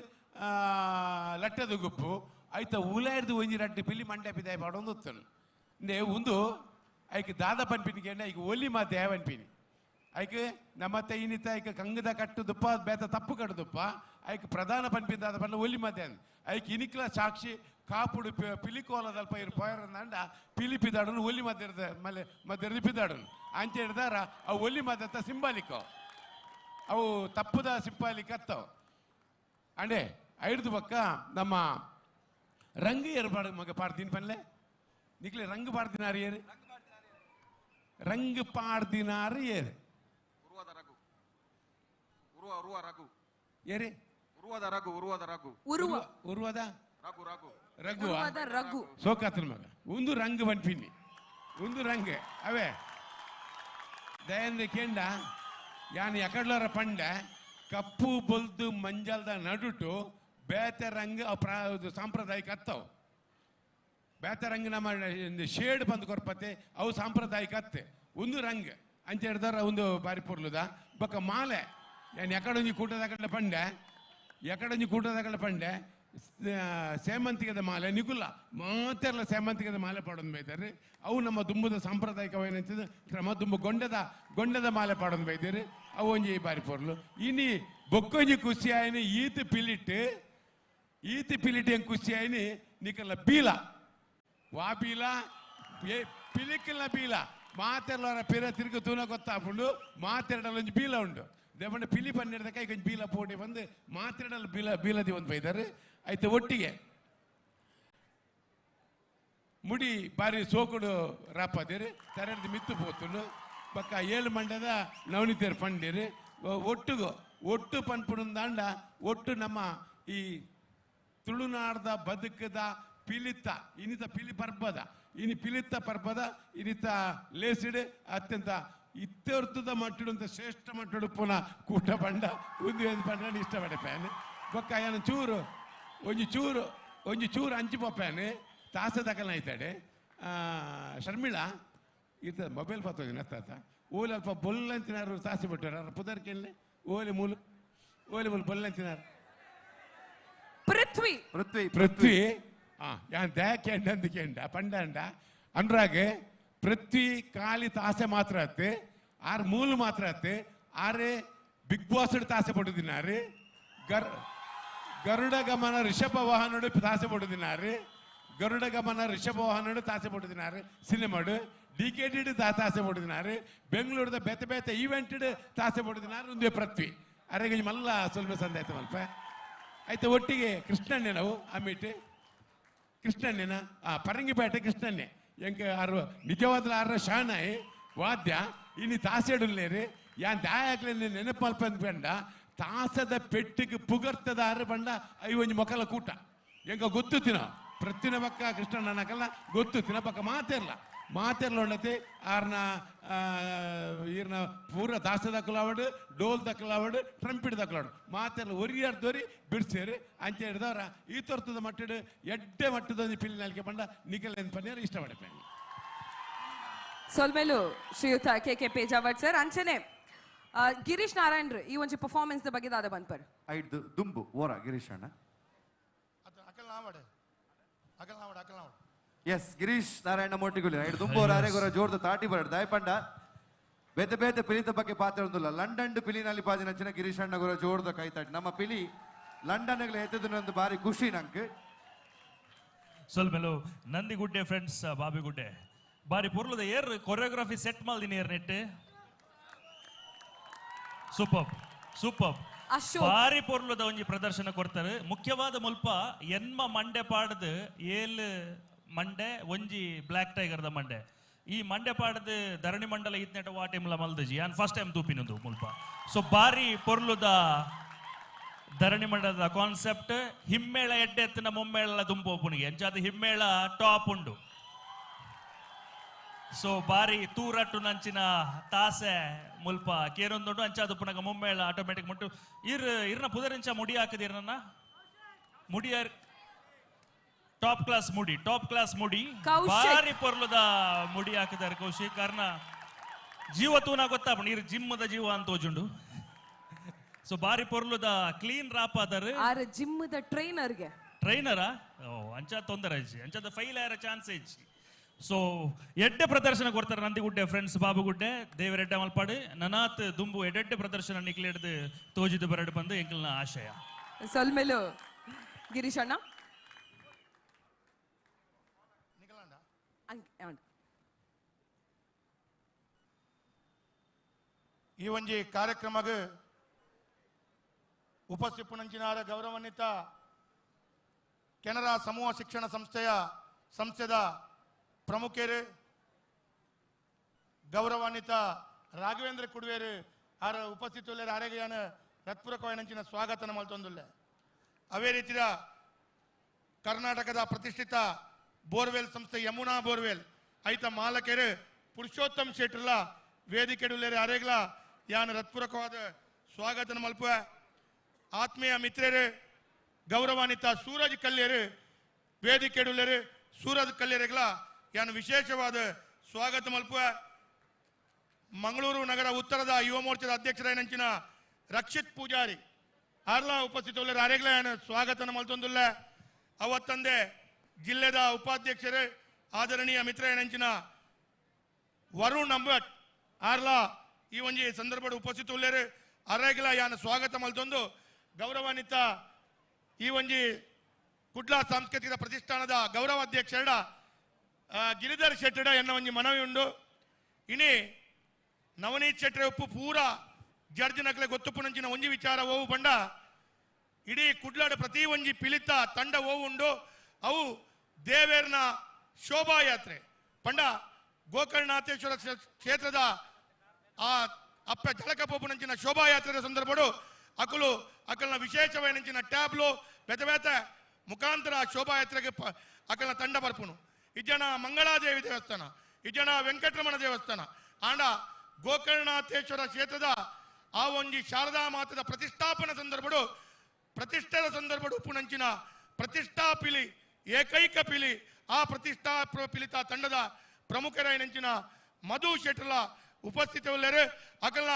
ಲಟ್ಟದ ಗುಪ್ಪು ಆಯ್ತ ಉಲಾಯ್ದು ಒಂಜಿ ರಡ್ಡು ಪಿಲಿ ಮಂಡ್ಯ ಪಿದಾಯ ಪಾಡೊಂದು ಉತ್ತನು ನೇ ಒಂದು ಐಕ್ ದಾದ ಪನ್ಪಿನಿ ಕೇಂಡ ಐಕ್ ಒಲಿ ಮಾತೆ ಪನ್ಪಿನಿ ಐಕ್ ನಮ್ಮತ್ತೆ ಇನ್ನಿತ ಐಕ್ ಕಂಗದ ಕಟ್ಟುದುಪ್ಪ ಬೇತ ತಪ್ಪು ಕಟ್ಟುದುಪ್ಪ ಐಕ್ ಪ್ರಧಾನ ಪನ್ಪಿನ ದಾದ ಪನ್ನ ಒಲಿ ಮಾತೆ ಅಂದ್ ಐಕ್ ಇನಿಕ್ಲ ಸಾಕ್ಷಿ ಕಾಪುಡು ಪಿಲಿಕೋಲದಲ್ಪ ಇರು ಪೋಯರಂದಾಂಡ ಪಿಲಿ ಪಿದಾಡನು ಒಲಿ ಮಧ್ಯದ ಮಲೆ ಮಧ್ಯದ ಪಿದಾಡನು ಅಂಚೆ ಹಿಡ್ದಾರ ಅವು ಒಲಿ ಮಾತೆ ಸಿಂಬಾಲಿಕೋ ಅವು ತಪ್ಪುದ ಸಿಂಬಾಲಿಕ್ ಅತ್ತವು ಅಂಡೆ ಐಡ್ದು ಪಕ್ಕ ನಮ್ಮ ರಂಗು ಏರ್ಪಾಡು ಮಗ ಪಾಡ್ತೀನಿ ಪನ್ಲೆ ನಿಕ್ಲೆ ರಂಗು ಪಾಡ್ದಿನಾರು ಏರು ರಂಗು ಪಾಡ್ದಿನಾರು ಏರು ಏರಿ ಉರುವದ ರಘು ರಘು ಸೋಕಾತನ ಮಗ ಒಂದು ರಂಗು ಪನ್ಪಿನಿ ಒಂದು ರಂಗ್ ಅವೇ ದಯಂದ ಕೇಂಡ ಯಾನ್ ಎಕಡ್ಲರ ಪಂಡ ಕಪ್ಪು ಬೊಲ್ದು ಮಂಜಲ್ದ ನಡುಟು ಬೇತೆ ರಂಗ್ ಸಾಂಪ್ರದಾಯಿಕ ಅತ್ತವು ಬೇತೆ ರಂಗ್ ನಮ್ಮ ಶೇಡ್ ಬಂದು ಕೊರ್ಪತೆ ಅವು ಸಾಂಪ್ರದಾಯಿಕ ಅತ್ತೆ ಒಂದು ರಂಗ್ ಅಂಚೆ ಹಿಡ್ದಾರ ಒಂದು ಬಾರಿ ಪೊರ್ಲುದ ಬೊಕ್ಕ ಮಾಲೆ ನಾನು ಎಕಡೊಂಜಿ ಕೂಟದ ಕಡೆ ಪಂಡೆ ಎಕಡೊಂಜಿ ಕೂಟದ ಕಡೆ ಪಂಡೆ ಸೇಮಂತಿಗೆದ ಮಾಲೆ ನಿಗುಲ್ಲ ಮಾತೆಲ್ಲ ಸೇಮಂತಿಗೆದ ಮಾಲೆ ಪಾಡೊಂದು ಬೈತಾರೆ ಅವು ನಮ್ಮ ದುಂಬುದ ಸಾಂಪ್ರದಾಯಿಕವೇನಂತಿದ್ದು ಕ್ರಮ ದುಂಬು ಗೊಂಡೆದ ಗೊಂಡೆದ ಮಾಲೆ ಪಾಡೊಂದು ಬೈತಾರೆ ಅವು ಒಂಜಿ ಬಾರಿ ಪೊರ್ಲು ಇನಿ ಬೊಕ್ಕೊಂಜಿ ಖುಷಿ ಆಯ್ನಿ ಈತ ಪಿಲಿಟ್ಟು ಈತ ಪಿಲಿಟ್ ಹೆಂಗೆ ಖುಷಿ ಆಯ್ನಿ ನಿಕಲ್ಲ ಬೀಲ ವಾ ಬೀಲ ಏ ಪಿಲಿಕ್ಕಿಲ್ಲ ಬೀಲ ಮಾತೆಲ್ಲರ ಪಿರ ತಿರುಗು ತೂನ ಗೊತ್ತಾಪುಂಡು ಮಾತೆರಡಲ್ಲೊಂಜಿ ಬೀಲ ಉಂಡು ದೇವಣ್ಣ ಪಿಲಿ ಪನ್ನೆರಡಕ್ಕ ಈಗ ಬೀಲ ಪೋಟಿ ಬಂದು ಮಾತೆರಡಲ್ಲಿ ಬೀಲ ಬೀಲದಿ ಒಂದು ಬೈದಾರೆ ಆಯ್ತು ಒಟ್ಟಿಗೆ ಮುಡಿ ಬಾರಿ ಸೋಕುಡು ರಾಪದಿರಿ ತರೆಡ್ದು ಮಿತ್ತು ಪೋತುಂಡು ಪಕ್ಕ ಏಳು ಮಂಡದ ನವನಿತೇರು ಪಂಡೀರು ಒಟ್ಟುಗು ಒಟ್ಟು ಪನ್ಪುಣಂದಾಂಡ ಒಟ್ಟು ನಮ್ಮ ಈ ತುಳುನಾಡ್ದ ಬದುಕದ ಪಿಲಿತ ಇನ್ನಿತ ಪಿಲಿ ಪರ್ಬದ ಇನಿ ಪಿಲಿತ ಪರ್ಬದ ಇನ್ನಿತ ಲೇಸಿಡು ಅತ್ಯಂತ ಇತ್ಯರ್ಥದ ಮಟ್ಟುಂತ ಶ್ರೇಷ್ಠ ಮಟ್ಟುಡು ಪುನಃ ಕೂಟ ಬಂಡ ಉಂದು ಪಂಡ ಇಷ್ಟಪಡೆ ಪ್ಯಾನ್ ಬೊಕ್ಕ ಏನು ಚೂರು ಒಂಜಿ ಚೂರು ಒಂಜಿ ಚೂರು ಅಂಚು ಪಪ್ಪಾನು ತಾಸೆ ದಕಲ್ನ ಆಯ್ತಾಡೆ ಶರ್ಮಿಳಾ ಈತ ಮೊಬೈಲ್ ಪತ್ತೋದಿನ ತಾತ ಓಲಿ ಅಲ್ಪ ಬೊಲ್ಲಂತಿನಾರು ತಾಸೆ ಬಿಟ್ಟಾರ ಪುದರ್ಕೆಲ್ಲೆ ಓಲಿ ಮೂಲು ಓಲಿ ಮೂಲು ಬೊಲ್ಲಂತಿನಾರು ಪೃಥ್ವಿ ಪೃಥ್ವಿ ಪೃಥ್ವಿ ಯಾನ್ ದ್ಯಾಕೆಂಡ ಅಂದಕೆಂಡ ಪಂಡಂಡ ಅನುರಾಗ್ ಪೃಥ್ವಿ ಖಾಲಿ ತಾಸೆ ಮಾತ್ರ ಅತ್ತೆ ಆರ್ ಮೂಲು ಮಾತ್ರ ಅತ್ತೆ ಆರೆ ಬಿಗ್ ಬಾಸ್ ತಾಸೆ ಪಡುದಿನಾರು ಗರುಡ ಗಮನ ರಿಷಭ ವಾಹನಡು ತಾಸೆ ಪಡುದಿನಾರು ಗರುಡ ಗಮನ ರಿಷಭ ವಾಹನಡು ತಾಸೆ ಪಡುದಿನಾರು ಸಿನಿಮಾಡು ಡಿ ಕೆ ಡಿ ತಾಸೆ ಪಡುದಿನಾರು ಬೆಂಗಳೂರದ ಬೇತೆ ಬೇತೆ ಈವೆಂಟ್ ತಾಸೆ ಪಡುದಿನಾರು ಒಂದೇ ಪೃಥ್ವಿ ಅರೆ ಮಲ್ಲ ಸ್ವಲ್ಪ ಸಂದಾಯ್ತು ಮಲ್ಪ ಆಯ್ತು ಒಟ್ಟಿಗೆ ಕೃಷ್ಣಣ್ಣೆ ನಾವು ಅಮ್ಮಿಟ್ಟು ಕೃಷ್ಣಣ್ಣನ ಆ ಪರಂಗಿಪೇಟೆ ಕೃಷ್ಣಣ್ಣೆ ಎಂಕ ಆರು ನಿಜವಾದ ಆರ ಶಾನಾಯಿ ವಾದ್ಯ ಇನಿ ತಾಸೆಡುಲ್ಲೇರಿ ಯಾನ್ ದಾಯಾಕ್ಲೆ ನೆನಪಲ್ಪ ಬಂಡ ತಾಸದ ಪೆಟ್ಟಿಗೆ ಪುಗರ್ತದ ಆರು ಬಂಡ I ಒಂಜಿ ಮೊಕಲ ಕೂಟ ಎಂಕ ಗೊತ್ತು ತಿನ ಪ್ರತಿನ ಪಕ್ಕ ಕೃಷ್ಣಣ್ಣನಕಲ್ಲ ಗೊತ್ತು ತಿನ ಪಕ್ಕ ಮಾತಿರ್ಲ ಮಾತಿರ್ಲ ಉಂಡತೆ ಆರ್ನ ಈರ್ನ ಪೂರ ದಾಸ ದಕ್ಕಲಾವಡು ಡೋಲ್ ದಕ್ಕಲಾವಡು ಟ್ರಂಪಿಡ್ ದಕ್ಕಲಾವಡು ಮಾತೆಲ್ಲ ಒರಿಯಾರ್ ದೊರಿ ಬಿಡ್ಸೇರಿ ಅಂಚೆ ಹಿಡ್ದವ್ರ ಈ ತರ್ತದ ಮಟ್ಟಡು ಎಡ್ಡೆ ಮಟ್ಟದ ಒಂದು ಪಿಲ್ಲಿ ನಾಲ್ಕೆ ಬಂಡ ನಿಖಲ್ ಏನು ಪನ್ನೀರ್ ಇಷ್ಟಪಡೆ ಸೊಲ್ಮೆಲು ಶ್ರೀಯುತ ಕೆ ಕೆ ಪೇಜಾವಟ್ ಸರ್ ಅಂಚನೆ ಗಿರೀಶ್ ನಾರಾಯಣ್ ಈ ಒಂಜಿ ಪರ್ಫಾರ್ಮೆನ್ಸ್ the ಬಗ್ಗೆ ದಾದ ಬಂದ್ಪರ್ ಐದು ದುಂಬು ಓರ ಗಿರೀಶ್ ಅಣ್ಣ ಎಸ್ ಗಿರೀಶ್ ನಾರಾಯಣ ಮೋಟಿಗುಲಿ ಐದು ದುಂಬು ಓರ ಅರೆಗೊರ ಜೋರ್ದ ತಾಟಿ ಬರಡ್ ದಾಯಪಂಡ ಬೇತೆ ಬೇತೆ ಪಿಲಿತ ಬಗ್ಗೆ ಪಾತ್ರ ಒಂದುಲ್ಲ ಲಂಡನ್ ಪಿಲಿನಲ್ಲಿ ಪಾದಿನಂಚಿನ ಗಿರೀಶ್ ಅಣ್ಣ ಗೊರ ಜೋರ್ದ ಕೈ ತಾಟಿ ನಮ್ಮ ಪಿಲಿ ಲಂಡನ್ ಎತ್ತದನ್ನೊಂದು ಬಾರಿ ಖುಷಿ ನಂಗೆ ಸೊಲ್ಮೆಲು ನಂದಿಗುಡ್ಡೆ ಫ್ರೆಂಡ್ಸ್ ಬಾಬಿಗುಡ್ಡೆ ಬಾರಿ ಪೊರ್ಲದ ಏರ್ ಕೊರಿಯೋಗ್ರಫಿ ಸೆಟ್ ಮಾಲ್ದಿನಿ ಏರ್ ನೆಟ್ ಸೂಪರ್ ಸೂಪರ್ ಬಾರಿ ಪೊರ್ಲದ ಒಂಜಿ ಪ್ರದರ್ಶನ ಕೊಡ್ತಾರೆ ಮುಖ್ಯವಾದ ಮುಲ್ಪ ಎನ್ಮ ಮಂಡೆ ಪಾಡದು ಏಲ್ ಮಂಡೆ ಒಂಜಿ ಬ್ಲ್ಯಾಕ್ ಟೈಗರ್ದ ಮಂಡೆ ಈ ಮಂಡೆ ಪಾಡದು ಧರಣಿ ಮಂಡಲ ಇತ್ನೆಟ ವಾ ಟೈಮ್ಲ ಮಲ್ದಜಿ ಯಾನ್ ಫಸ್ಟ್ ಟೈಮ್ ತೂಪಿನದು ಮುಲ್ಪ ಸೊ ಬಾರಿ ಪೊರ್ಲುದ ಧರಣಿ ಮಂಡಲದ ಕಾನ್ಸೆಪ್ಟ್ ಹಿಮ್ಮೇಳ ಎಡ್ಡೆ ಎತ್ತಿನ ಮುಮ್ಮೇಳ ದುಂಪೋಪುನಿಗೆ ಅಂಚಾದ ಹಿಮ್ಮೇಳ ಟಾಪ್ ಉಂಡು ಸೊ ಬಾರಿ ತೂರಟ್ಟು ನಂಚಿನ ತಾಸೆ ಮುಲ್ಪ ಕೇರೊಂದುಂಡು ಅಂಚಾದ ಪುನಗ ಮುಮ್ಮೇಳ ಆಟೋಮೆಟಿಕ್ ಮುಟ್ಟು ಇರ್ ಇರ್ನ ಪುದರಿಂಚ ಮುಡಿ ಹಾಕದಿರ್ನ ಮುಡಿಯರ್ ಟಾಪ್ ಕ್ಲಾಸ್ ಮುಡಿ ಟಾಪ್ ಕ್ಲಾಸ್ ಮುಡಿ ಬಾರಿ ಪೊರ್ಲದ ಮುಡಿ ಹಾಕಿದಾರೆ ಕೌಶಿಕ್ ಕಾರಣ ಜೀವ ತೂನ ಗೊತ್ತಾಪುಂಡು ಇರ್ ಜಿಮ್ಮದ ಜೀವ ಅಂತ ತೋಜುಂಡು ಸೊ ಬಾರಿ ಪೊರ್ಲುದ ಕ್ಲೀನ್ ರಾಪ್ ಆದಾರೆ ಆರ್ ಜಿಮ್ಮದ ಟ್ರೈನರ್ಗೆ ಟ್ರೈನರಾ ಓ ಅಂಚ ತೊಂದರೆ ಅಜ್ಜಿ ಅಂಚಾದ ಫೈಲ್ ಆರ ಚಾನ್ಸ್ ಹೆಚ್ಚಿ ಸೊ ಎಡ್ಡೆ ಪ್ರದರ್ಶನ ಕೊಡ್ತಾರೆ ನಂದಿಗುಡ್ಡೆ ಫ್ರೆಂಡ್ಸ್ ಬಾಬುಗುಡ್ಡೆ ದೇವರೆಡ್ಡೆ ಮಲ್ಪಾಡು ನನಾತ್ ದುಂಬು ಎಡ್ಡೆಡ್ಡೆ ಪ್ರದರ್ಶನ ನಿಕ್ಲೆಡ್ದು ತೋಜಿದು ಬರಡು ಬಂದು ಎಂಕಲ್ನ ಆಶಯ ಸೊಲ್ಮೆಲು ಗಿರೀಶ್ ಅಣ್ಣ ಈ ಒಂಜಿ ಕಾರ್ಯಕ್ರಮಗ್ ಉಪಸ್ಥಿಪುನಂಚಿನಾರ ಗೌರವಾನ್ವಿತ ಕೆನರಾ ಸಮೂಹ ಶಿಕ್ಷಣ ಸಂಸ್ಥೆಯ ಸಂಸ್ಥೆದ ಪ್ರಮುಖರು ಗೌರವಾನ್ವಿತ ರಾಘವೇಂದ್ರ ಕುಡುವೇರು ಆರ ಉಪಸ್ಥಿತುಲ್ಲೇರು ಆರೋಗ್ಯನ ಹೃತ್ಪೂರ್ವಕವಾಯಿನಂಚಿನ ಸ್ವಾಗತನ ಮಲ್ತೊಂದುಲ್ಲೆ. ಅವೇ ರೀತಿಯ ಕರ್ನಾಟಕದ ಪ್ರತಿಷ್ಠಿತ ಬೋರ್ವೆಲ್ ಸಂಸ್ಥೆ ಯಮುನಾ ಬೋರ್ವೆಲ್ ಐತ ಮಾಲಕರು ಪುರುಷೋತ್ತಮ್ ಶೆಟ್ಟರ್ಲ ವೇದಿಕೆಡುಲ್ಲೇರು ಆರೇಗ್ಲ ಯಾನ್ ಹೃತ್ಪೂರ್ವಕವಾದ ಸ್ವಾಗತನ ಮಲ್ಪುವ. ಆತ್ಮೀಯ ಮಿತ್ರರು ಗೌರವಾನ್ವಿತ ಸೂರಜ್ ಕಲ್ಯರು ವೇದಿಕೆಡುಲ್ಲೇರು ಸೂರಜ್ ಕಲ್ಯರಿಗ್ಲ ಯಾನ್ ವಿಶೇಷವಾದ ಸ್ವಾಗತ ಮಲ್ಪುವ. ಮಂಗಳೂರು ನಗರ ಉತ್ತರದ ಯುವ ಮೋರ್ಚಾದ ಅಧ್ಯಕ್ಷರಾಯಿನಂಚಿನ ರಕ್ಷಿತ್ ಪೂಜಾರಿ ಆರ್ಲಾ ಉಪಸ್ಥಿತುಲ್ಲೇರು ಆರೇಗ್ಲ ಯಾನ್ ಸ್ವಾಗತನ ಮಲ್ತೊಂದುಲ್ಲ. ಅವತ್ತಂದೆ ಜಿಲ್ಲೆದ ಉಪಾಧ್ಯಕ್ಷರು ಆದರಣೀಯ ಮಿತ್ರಯನಂಚಿನ ವರುಣ್ ಅಂಬಟ್ ಆರ್ಲಾ ಈ ಒಂಜಿ ಸಂದರ್ಭದ ಉಪಸ್ಥಿತ ಉಲ್ಲೇರು ಅರೇಗ್ಲ ಯಾನ್ ಸ್ವಾಗತ ಮಲ್ತೊಂದು ಗೌರವಾನ್ವಿತ ಈ ಒಂಜಿ ಕುಡ್ಲ ಸಾಂಸ್ಕೃತಿಕ ಪ್ರತಿಷ್ಠಾನದ ಗೌರವಾಧ್ಯಕ್ಷರ ಗಿರಿಧರ್ ಶೆಟ್ಟಡ ಎನ್ನ ಒಂಜಿ ಮನವಿ ಉಂಡು. ಇನಿ ನವನೀತ್ ಶೆಟ್ಟರೆ ಉಪ್ಪು ಪೂರ ಜಡ್ಜ್ ನಕಲೆ ಗೊತ್ತುಪ್ಪುನಂಚಿನ ಒಂಜಿ ವಿಚಾರ ಓವು ಬಂಡ ಇಡೀ ಕುಡ್ಲಾಡ ಪ್ರತಿ ಒಂಜಿ ಪಿಲಿತ ತಂಡ ಓವು ಉಂಡು ಅವು ದೇವೇರ್ನ ಶೋಭಾಯಾತ್ರೆ ಪಂಡ ಗೋಕರ್ಣನಾಥೇಶ್ವರ ಕ್ಷೇತ್ರದ ಆ ಅಪ್ಪ ಜಲಕ ಪೋಪುನಂಚಿನ ಶೋಭಾಯಾತ್ರೆಯ ಸಂದರ್ಭಡು ಅಕುಲು ಅಕಲ್ನ ವಿಶೇಷವಾಯಿನಂಚಿನ ಟ್ಯಾಬ್ಲು ಬೇತೆ ಬೇತೆ ಮುಖಾಂತರ ಶೋಭಾಯಾತ್ರೆಗೆ ಅಕಲ್ನ ತಂಡ ಬರ್ಪುನು. ಇಜ್ಜನ ಮಂಗಳಾದೇವಿ ದೇವಸ್ಥಾನ, ಇಜ್ಜನ ವೆಂಕಟರಮಣ ದೇವಸ್ಥಾನ, ಆಂಡ ಗೋಕರ್ಣನಾಥೇಶ್ವರ ಕ್ಷೇತ್ರದ ಆ ಒಂಜಿ ಶಾರದಾ ಮಾತದ ಪ್ರತಿಷ್ಠಾಪನ ಸಂದರ್ಭಡು ಪ್ರತಿಷ್ಠೆದ ಸಂದರ್ಭಡು ಉಪ್ಪುನಂಚಿನ ಪ್ರತಿಷ್ಠಾ ಪಿಲಿ ಏಕೈಕ ಪಿಲಿ ಆ ಪ್ರತಿಷ್ಠಾ ಪಿಲಿತ ತಂಡದ ಪ್ರಮುಖರಾಯಿನಂಚಿನ ಮಧು ಶೆಟ್ಟರ್ಲ ಉಪಸ್ಥಿತಿ ಉಳ್ಳರು. ಅಕಲ್ನ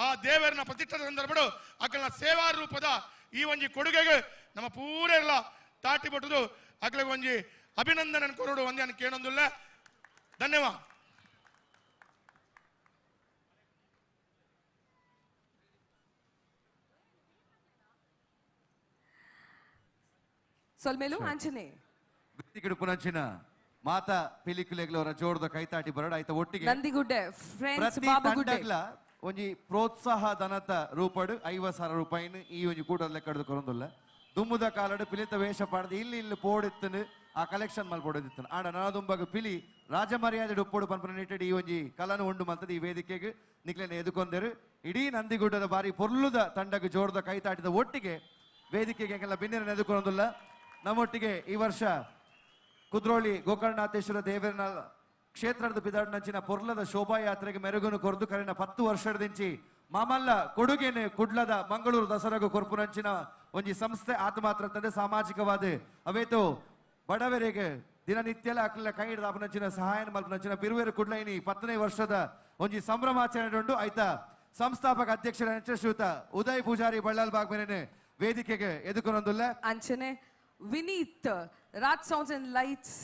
ಆ ದೇವರನ ಪ್ರತಿಷ್ಠಾದ ಸಂದರ್ಭಡು ಅಕಲ್ನ ಸೇವಾ ರೂಪದ ಈ ಒಂಜಿ ಕೊಡುಗೆಗೆ ನಮ್ಮ ಪೂರೆಲ್ಲ ತಾಟಿ ಬಟ್ಟುದು ಅಕಲಿಗೆ ಒಂಜಿ ಅಭಿನಂದನೆ ಕೊರಡು ಒಂದೇ ಕೇಳೊಂದುಲ್ಲ. ಧನ್ಯವಾದ. ಸೊಲ್ಮೇಲು ಅಂಚನೆ ಪಿಡಿಪುನಂಚಿನ ಮಾತಾ ಪಿಲಿಕುಲೆಗ್ಲವರ ಜೋರದ ಕೈತಾಟಿ ಬರಡ ಆಯ್ತ ಒಟ್ಟಿಗೆ ನಂದಿಗುಡ್ಡೆ ಫ್ರೆಂಡ್ಸ್ ಬಾಬುಗುಡ್ಡೆ ಒಂಜಿ ಪ್ರೋತ್ಸಾಹ ಧನತ ರೂಪಡು 50,000 ರೂಪಾಯಿನ ಈ ಒಂಜಿ ಕೂಟದ ಲೆಕ್ಕಡ್ದು ಕೊರೊಂದುಲ್ಲ. ದುಮ್ಮುದ ಕಾಲಡು ಪಿಲಿತ ವೇಷ ಪಾಡ್ದು ಇಲ್ಲಿ ಇಲ್ಲಿ ಪೋಡಿತ್ತನು ಆ ಕಲೆಕ್ಷನ್ ಮಲ್ಪೊಡಿತ್ತನು. ಆಂಡ ನನದುಂಬಾಗ ಪಿಲಿ ರಾಜಮರ್ಯಾದೆ ಉಪ್ಪೋಡು ಪನ್ಪುನ ನಿಟ್ಟೆಡ್ ಈ ಒಂಜಿ ಕಲನು ಉಂಡು ಮಲ್ತದ ಈ ವೇದಿಕೆಗೆ ನಿಕ್ಲೆನ ಎದುಕೊಂದೆರು. ಇಡೀ ನಂದಿಗುಡ್ಡದ ಬಾರಿ ಪೊರ್ಲುದ ತಂಡಗ್ ಜೋರದ ಕೈತಾಟಿದ ಒಟ್ಟಿಗೆ ವೇದಿಕೆಗೆ ಎಂಕೆಲ್ಲ ಬಿನ್ನೆರನ್ನು ಎದುಕೊಂದುಲ್ಲ. ನಮ್ಮೊಟ್ಟಿಗೆ ಈ ವರ್ಷ ಕುದ್ರೋಳಿ ಗೋಕರ್ಣನಾಥೇಶ್ವರ ದೇವರನ ಕ್ಷೇತ್ರದ ಬಿದಾಡಿನಂಚಿನ ಪೊರ್ಲದ ಶೋಭಾಯಾತ್ರೆಗೆ ಮೆರುಗುನು ಕೊರ್ದು ಕರೆನ 10 ವರ್ಷದಿಂಚಿ ಮಾಮಲ್ಲ ಕೊಡುಗೆನೆ ಕುಡ್ಲದ ಮಂಗಳೂರು ದಸರಾಗು ಕೊರ್ಪುನಂಚಿನ ಒಂಜಿ ಸಂಸ್ಥೆ ಆತ ಮಾತ್ರ ತಂದೆ ಸಾಮಾಜಿಕವಾದ ಅವೇತು ಬಡವರಿಗೆ ದಿನನಿತ್ಯಲ ಅಕ್ಲ ಕೈ ಹಿಡಿದ ಸಹಾಯ ಮಲ್ಪನಂಚಿನ ಬಿರುವೇರು ಕುಡ್ಲೈನಿ 10ನೇ ವರ್ಷದ ಒಂಜಿ ಸಂಭ್ರಮಾಚರಣೆ ಉಂಡು. ಆಯ್ತಾ ಸಂಸ್ಥಾಪಕ ಅಧ್ಯಕ್ಷರ ಶ್ರೀಯುತ ಉದಯ್ ಪೂಜಾರಿ ಬಳ್ಳಾಲ್ ಬಾಗ್ ಮೇರೆನೆ ವೇದಿಕೆಗೆ ಎದುಕೊನೊಂದುಲ್ಲ. ಅಂಚನೆ ವಿನೀತ್ ರಾಜ್ ಸೌಂಡ್ಸ್ ಅಂಡ್ ಲೈಟ್ಸ್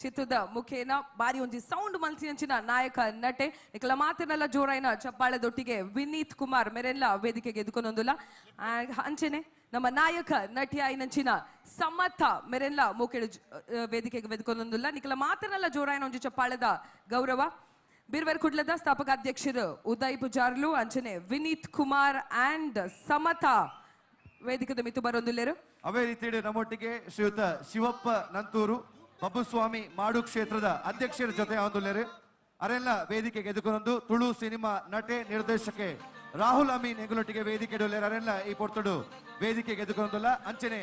ಚಿತ್ರದ ಮುಖೇನ ಬಾರಿ ಒಂಜಿ ಸೌಂಡ್ ಮಲ್ಸಿನಂಚಿನ ನಾಯಕ ನಟೆ ನಿಕಲ ಮಾತಿನೆಲ್ಲ ಜೋರಾಯಿನ ಚಪ್ಪಾಳೆದೊಟ್ಟಿಗೆ ವಿನೀತ್ ಕುಮಾರ್ ಮೇರೆಲ್ಲ ವೇದಿಕೆಗೆ ಎದುಕೊನೊಂದುಲ್ಲ. ಅಂಚನೆ ನಮ್ಮ ನಾಯಕ ನಟಿಯಾಯಿನಂಚಿನ ಸಮಥ ಮೇರೆಲ್ಲ ಮೂಕೆಡು ವೇದಿಕೆಗೆ ಎದುಕೊನೊಂದುಲ್ಲ. ನಿಕಲ ಮಾತಿನೆಲ್ಲ ಜೋರಾಯಿನ ಒಂಜಿ ಚಪ್ಪಾಳೆದ ಗೌರವ. ಬಿರ್ವೆರ್ ಕುಡ್ಲದ ಸ್ಥಾಪಕ ಅಧ್ಯಕ್ಷರು ಉದಯ್ ಪೂಜಾರ್ಲು ಅಂಚನೆ ವಿನೀತ್ ಕುಮಾರ್ ಅಂಡ್ ಸಮಥ ವೇದಿಕೆದ ಮಿತ್ತು ಬರೊಂದುಲ್ಲೇರು. ಅವೇ ರೀತಿ ನಮ್ಮೊಟ್ಟಿಗೆ ಶ್ರೀಯುತ ಶಿವಪ್ಪ ನಂತೂರು ಬಬ್ಬುಸ್ವಾಮಿ ಮಾಡು ಕ್ಷೇತ್ರದ ಅಧ್ಯಕ್ಷರ ಜೊತೆ ಆಂದೋಲರು ಅರೆಲ್ಲ ವೇದಿಕೆಗೆ ಎದುಕೊಂದು ತುಳು ಸಿನಿಮಾ ನಟೆ ನಿರ್ದೇಶಕೆ ರಾಹುಲ್ ಅಮೀನ್ ಹೆಂಗುಲೊಟ್ಟಿಗೆ ವೇದಿಕೆ ಅರೆಲ್ಲ ಈ ಪೊರ್ತುಡು ವೇದಿಕೆಗೆ ಎದುಕೊಂದುಲ್ಲ. ಅಂಚನೆ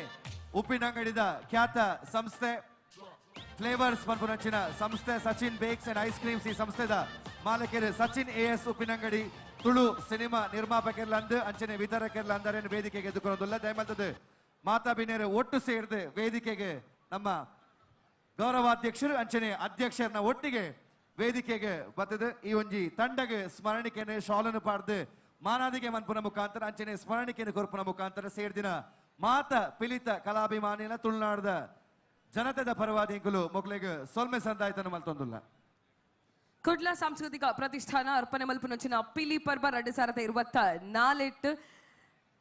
ಉಪ್ಪಿನಂಗಡಿದ ಖ್ಯಾತ ಸಂಸ್ಥೆ ಫ್ಲೇವರ್ಸ್ ಪನ್ಪುನಂಚಿನ ಸಂಸ್ಥೆ Sachin bakes and ice creams ಈ ಸಂಸ್ಥೆದ ಮಾಲಕರು ಸಚಿನ್ ಎ ಎಸ್ ಉಪ್ಪಿನಂಗಡಿ ತುಳು ಸಿನಿಮಾ ನಿರ್ಮಾಪಕರ್ಲಂದು ಅಂಚನೆ ವಿತರಕರ್ಲಂದರೇನು ವೇದಿಕೆಗೆ ಎದುಕೊಂದುಲ್ಲ. ದಯಮಲ್ತದ್ದು ಮಾತಾ ಬಿನೇರು ಒಟ್ಟು ಸೇರಿದು ವೇದಿಕೆಗೆ ನಮ್ಮ ಗೌರವಾಧ್ಯಕ್ಷರು ಅಂಚನೆ ಅಧ್ಯಕ್ಷರನ್ನ ಒಟ್ಟಿಗೆ ವೇದಿಕೆಗೆ ಬರ್ತದೆ. ಈ ಒಂಜಿ ತಂಡಗೆ ಸ್ಮರಣಿಕೆನೆ ಶಾಲನ್ನು ಪಾಡ್ದು ಮಾನಾದಿಗೆ ಮನ್ಪುನ ಮುಖಾಂತರ ಅಂಚನೆ ಸ್ಮರಣಿಕೆಯನ್ನು ಕೊರ್ಪುನ ಮುಖಾಂತರ ಸೇರ್ದಿನ ಮಾತ ಪಿಲಿತ ಕಲಾಭಿಮಾನಿನ ತುಳುನಾಡದ ಜನತೆದ ಪರವಾದಿ ಎಂಕುಲು ಮೊಕ್ಲೆಗ್ ಸೊಲ್ಮೆ ಸಂದಾಯ್ತನ ಮಲ್ತೊಂದುಲ್ಲ. ಕುಡ್ಲ ಸಾಂಸ್ಕೃತಿಕ ಪ್ರತಿಷ್ಠಾನ ಅರ್ಪಣೆ ಮಲ್ಪುನಂಚಿನ ಪಿಲಿ ಪರ್ಬ 2024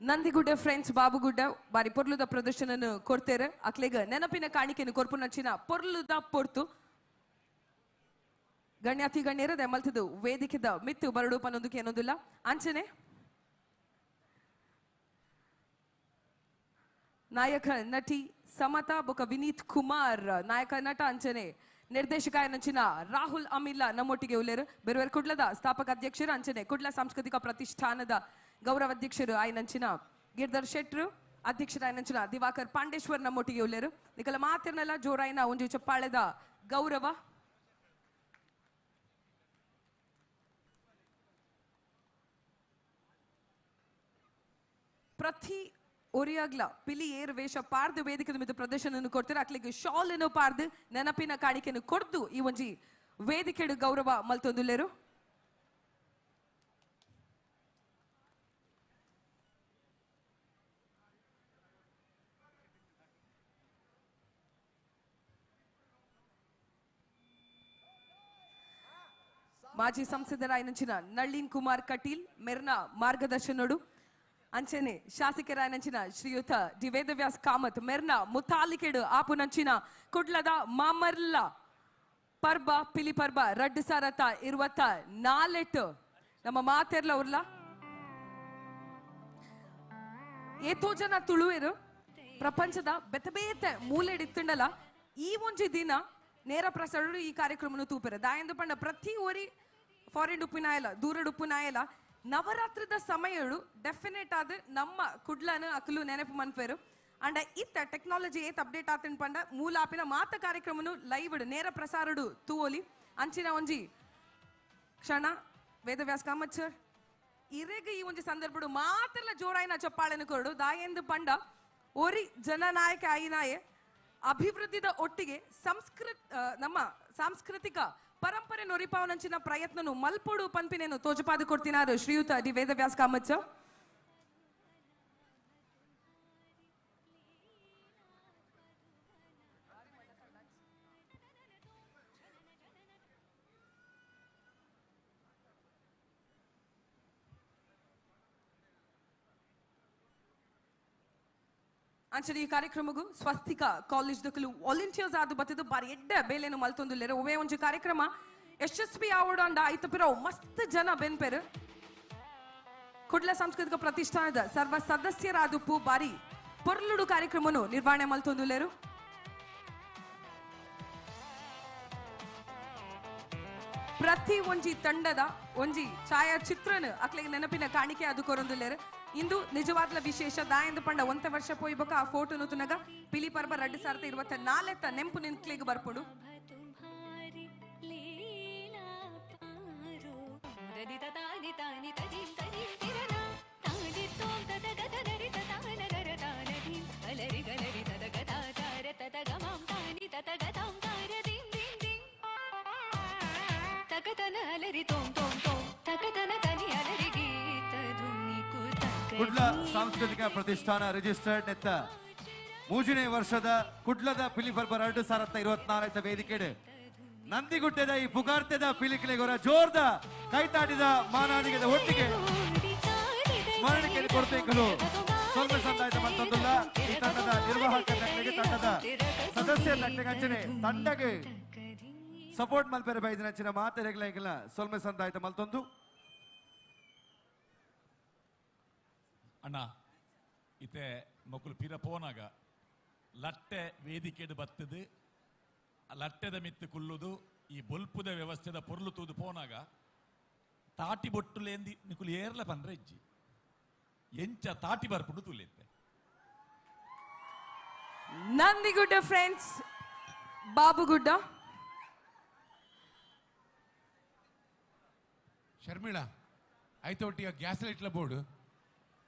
ನಂದಿಗುಡ್ಡೆ ಫ್ರೆಂಡ್ಸ್ ಬಾಬುಗುಡ್ಡ ಬಾರಿ ಪೊರ್ಲುದ ಪ್ರದರ್ಶನ ಕೊಡ್ತೇರೆ. ಅಕ್ಲೆಗ್ ನೆನಪಿನ ಕಾಣಿಕೆಯನ್ನು ಕೊರ್ಪುನಂಚಿನ ಪೊರ್ಲುದ ಪೊರ್ತು ಗಣ್ಯಾತಿ ಗಣ್ಯರ ದೆಮಲ್ತದು ವೇದಿಕೆದ ಮಿತ್ತು ಬರಡು ಪನ್ನೊಂದಕ್ಕೆ ಏನೊಂದಿಲ್ಲ. ಅಂಚನೆ ನಾಯಕ ನಟಿ ಸಮತಾ ಬೊಕ ವಿನೀತ್ ಕುಮಾರ್ ನಾಯಕ ನಟ ಅಂಚನೆ ನಿರ್ದೇಶಕ ನಂಚಿನ ರಾಹುಲ್ ಅಮಿಲ್ಲಾ ನಮ್ಮೊಟ್ಟಿಗೆ ಉಲ್ಲೇರು. ಬೇರೆ ಕುಡ್ಲದ ಸ್ಥಾಪಕ ಅಧ್ಯಕ್ಷರು ಅಂಚನೆ ಕುಡ್ಲ ಸಾಂಸ್ಕೃತಿಕ ಪ್ರತಿಷ್ಠಾನದ ಗೌರವಾಧ್ಯಕ್ಷರು ಆಯ್ನಂಚಿನ ಗಿರ್ಧರ್ ಶೆಟ್ರು ಅಧ್ಯಕ್ಷರ ಆಯ್ನಂಚಿನ ದಿವಾಕರ್ ಪಾಂಡೇಶ್ವರ್ ನಮ್ಮೊಟ್ಟಿಗೆ ಉಲ್ಲೇರು. ನಿಕಲ ಮಾತಿರ್ನೆಲ್ಲ ಜೋರಾಯಿನ ಒಂಜಿ ಚಪ್ಪಾಳೆದ ಗೌರವ. ಪ್ರತಿ ಒರಿಯಾಗ್ಲ ಪಿಲಿ ಏರ್ ವೇಷ ಪಾರ್ದು ವೇದಿಕೆ ಮಿತ್ತು ಪ್ರದರ್ಶನ ಕೊಡ್ತಾರೆ. ಅಕ್ಲಿಗೆ ಶಾಲ್ ಅನ್ನು ಪಾರ್ದು ನೆನಪಿನ ಕಾಣಿಕೆಯನ್ನು ಕೊಡ್ದು ಈ ಒಂಜಿ ವೇದಿಕೆಡು ಗೌರವ ಮಲ್ತೊಂದುಲ್ಲೇರು. ಮಾಜಿ ಸಂಸದರಾಯನಂಚಿನ ನಳಿನ್ ಕುಮಾರ್ ಕಟೀಲ್ ಮೆರ್ನ ಮಾರ್ಗದರ್ಶನೋಡು ಅಂಚನೆ ಶಾಸಕರಾಯನಂಚಿನ ಶ್ರೀಯುತ ಡಿ ವೇದವ್ಯಾಸ್ ಕಾಮತ್ ಮೆರ್ನ ಮುತಾಲಿಕೆಡು ಆಪುನಂಚಿನ ಕುಡ್ಲದ ಮಾಮರ್ಲ ಪರ್ಬ ಪಿಲಿ ಪರ್ಬ 2024 ನಮ್ಮ ಮಾತೆರ್ಲ ಅವ್ರಲ್ಲ ಏತೋ ಜನ ತುಳುವೆರು ಪ್ರಪಂಚದ ಬೆತ್ತ ಬೇತೆ ಮೂಲೆಡಿತ್ತಂಡಲ ಈ ಒಂಜಿ ದಿನ ನೇರ ಪ್ರಸಾರ ಈ ಕಾರ್ಯಕ್ರಮನು ತೂಪೆರೆ ದಾಯಂದು ಪಂಡ ಪ್ರತಿ ಒರಿ ಫಾರಿನ್ ಉಪ್ಪಿನಾಯಲ ದೂರಡ್ ಉಪ್ಪುನಾಯಲ ನವರಾತ್ರಿದ ಸಮಯಡು ಡೆಫಿನೆಟ್ ಆದ್ ನಮ್ಮ ಕುಡ್ಲನ ಅಕಲು ನೆನಪು ಮನ್ಪೇರು. ಅಂಡ ಇತ್ತ ಟೆಕ್ನಾಲಜಿ ಏತ್ ಅಪ್ಡೇಟ್ ಆತನ್ ಪಂಡ ಮೂಲಾಪಿನ ಮಾತ ಕಾರ್ಯಕ್ರಮನು ಲೈವ್ ನೇರ ಪ್ರಸಾರಡು ತೂವೊಲಿ. ಅಂಚಿನ ಒಂಜಿ ಕ್ಷಣ ವೇದವ್ಯಾಸ್ ಕಾಮತ್ ಸರ್ ಇರೆಗ್ ಈ ಒಂಜಿ ಸಂದರ್ಭಡು ಮಾತ್ರಲ ಜೋರಾಯಿನ ಚಪ್ಪಾಳೆನು ಕೊರಡು. ದಾಯೆಂದು ಪಂಡ ಒರಿ ಜನನಾಯಕ ಆಯಿನಾಯೆ ಅಭಿವೃದ್ಧಿದ ಒಟ್ಟಿಗೆ ನಮ್ಮ ಸಾಂಸ್ಕೃತಿಕ ಪರಂಪರೆ ನೊರಿಪಾವನಂಚಿನ ಪ್ರಯತ್ನನು ಮಲ್ಪೊಡು ಪನ್ಪಿನೇನು ತೋಜಪಾದು ಕೊಡ್ತಿನಾರು ಶ್ರೀಯುತ ಡಿ ವೇದವ್ಯಾಸ್ ಕಾಮತ್ ಸರ್. ಅಂಚನೆ ಈ ಕಾರ್ಯಕ್ರಮಗೂ ಸ್ವಸ್ತಿಕ ಕಾಲೇಜ್ ದಕಲು ವಾಲಂಟಿಯರ್ಸ್ ಆದು ಬತ್ತಿದ್ದು ಬಾರಿ ಎಡ್ಡೆ ಬೇಲೇನು ಮಲ್ತೊಂದುಲ್ಲೆರು. ಒವೇ ಒಂಜಿ ಕಾರ್ಯಕ್ರಮ ಯಶಸ್ವಿ ಆವಡು ಅಂಡ ಐತ ಪಿರವು ಮಸ್ತ್ ಜನ ಬೆನ್ಪೆರು. ಕುಡ್ಲ ಸಾಂಸ್ಕೃತಿಕ ಪ್ರತಿಷ್ಠಾನದ ಸರ್ವ ಸದಸ್ಯರಾದುಪ್ಪು ಬಾರಿ ಪೊರ್ಲುಡು ಕಾರ್ಯಕ್ರಮನು ನಿರ್ವಹಣೆ ಮಲ್ತೊಂದುಲ್ಲೆರು. ಪ್ರತಿ ಒಂಜಿ ತಂಡದ ಒಂಜಿ ಛಾಯಾಚಿತ್ರನ ಅಕ್ಲೆಗ್ ನೆನಪಿನ ಕಾಣಿಕೆ ಅದು ಕೊರೊಂದುಲ್ಲೆರು. ಇಂದು ನಿಜವಾದ್ಲ ವಿಶೇಷ ದಾಯಂದು ಪಂಡ ಒಂತ ವರ್ಷ ಪೋಯ್ಬಕ ಆ ಫೋಟೋ ತುನಗ ಪಿಲಿ ಪರ್ಬ 2024 ನೆಂಪು ನಿನ್ಕ್ಲೆಗ್ ಬರ್ಪುಡು. ಕುಡ್ಲ ಸಾಂಸ್ಕೃತಿಕ ಪ್ರತಿಷ್ಠಾನ ರಿಜಿಸ್ಟರ್ಡ್ ನೆತ್ತ ಮೂರನೇ ವರ್ಷದ ಕುಡ್ಲದ ಪಿಲಿಪರ್ಬ 2024 ವೇದಿಕೆಡೆ ನಂದಿಗುಡ್ಡೆದ ಈ ಪುಗಾರ್ತೆದ ಪಿಲಿಕಿಲೆಗೋರ ಜೋರ್ದ ಕೈತಾಟಿದ ಮಾನಾದಿಗೆದ ಒಟ್ಟಿಗೆ ಸ್ಮರಣಿಕೆ ಕೊರತೆಗಳು ಸ್ವಲ್ಪ ಸಂದಾಯದ ಮತ್ತೊಂದಲ್ಲ. ಈ ತಂಡದ ನಿರ್ವಾಹಕ ತಂಡಕ್ಕೆ ತಂಡದ ಸದಸ್ಯರ ತಂಡಕ್ಕೆ ಅಂಚನೆ ತಂಡಗೆ ಸಪೋರ್ಟ್ ಮಲ್ಪೆರೆ ಬೈದಿನ ಅಂಚಿನ ಮಾತೆರೆಗ್ಲ ಸೊಲ್ಮೆ ಸಂದಾಯದ ಮಲ್ತೊಂದು. ಅಣ್ಣ ಇತ್ತೆ ಮಕ್ಕಳು ಪಿರ ಪೋನಾಗ ಲಟ್ಟೆ ವೇದಿಕೆಡು ಬತ್ತದು ಲಟ್ಟೆದ ಮಿತ್ತು ಕುಲ್ಲುದು ಈ ಬೊಲ್ಪುದ ವ್ಯವಸ್ಥೆದ ಪೊರ್ಲು ತೂದು ಪೋನಾಗ ತಾಟಿ ಬೊಟ್ಟುಲೇಂದಿ ನಿಕುಲು ಏರ್ಲ ಪಂಡ್ರೆ ಇಜ್ಜಿ ಎಂಚ ತಾಟಿ ಬರ್ಪುಡು ತುಲೆತ್ತೆ. ನಂದಿಗುಡ್ಡ ಫ್ರೆಂಡ್ಸ್ ಬಾಬುಗುಡ್ಡ ಶರ್ಮಿಳಾ ಐತೊಟ್ಟಿಯ ಗ್ಯಾಸ್ ಲೈಟ್ಲ board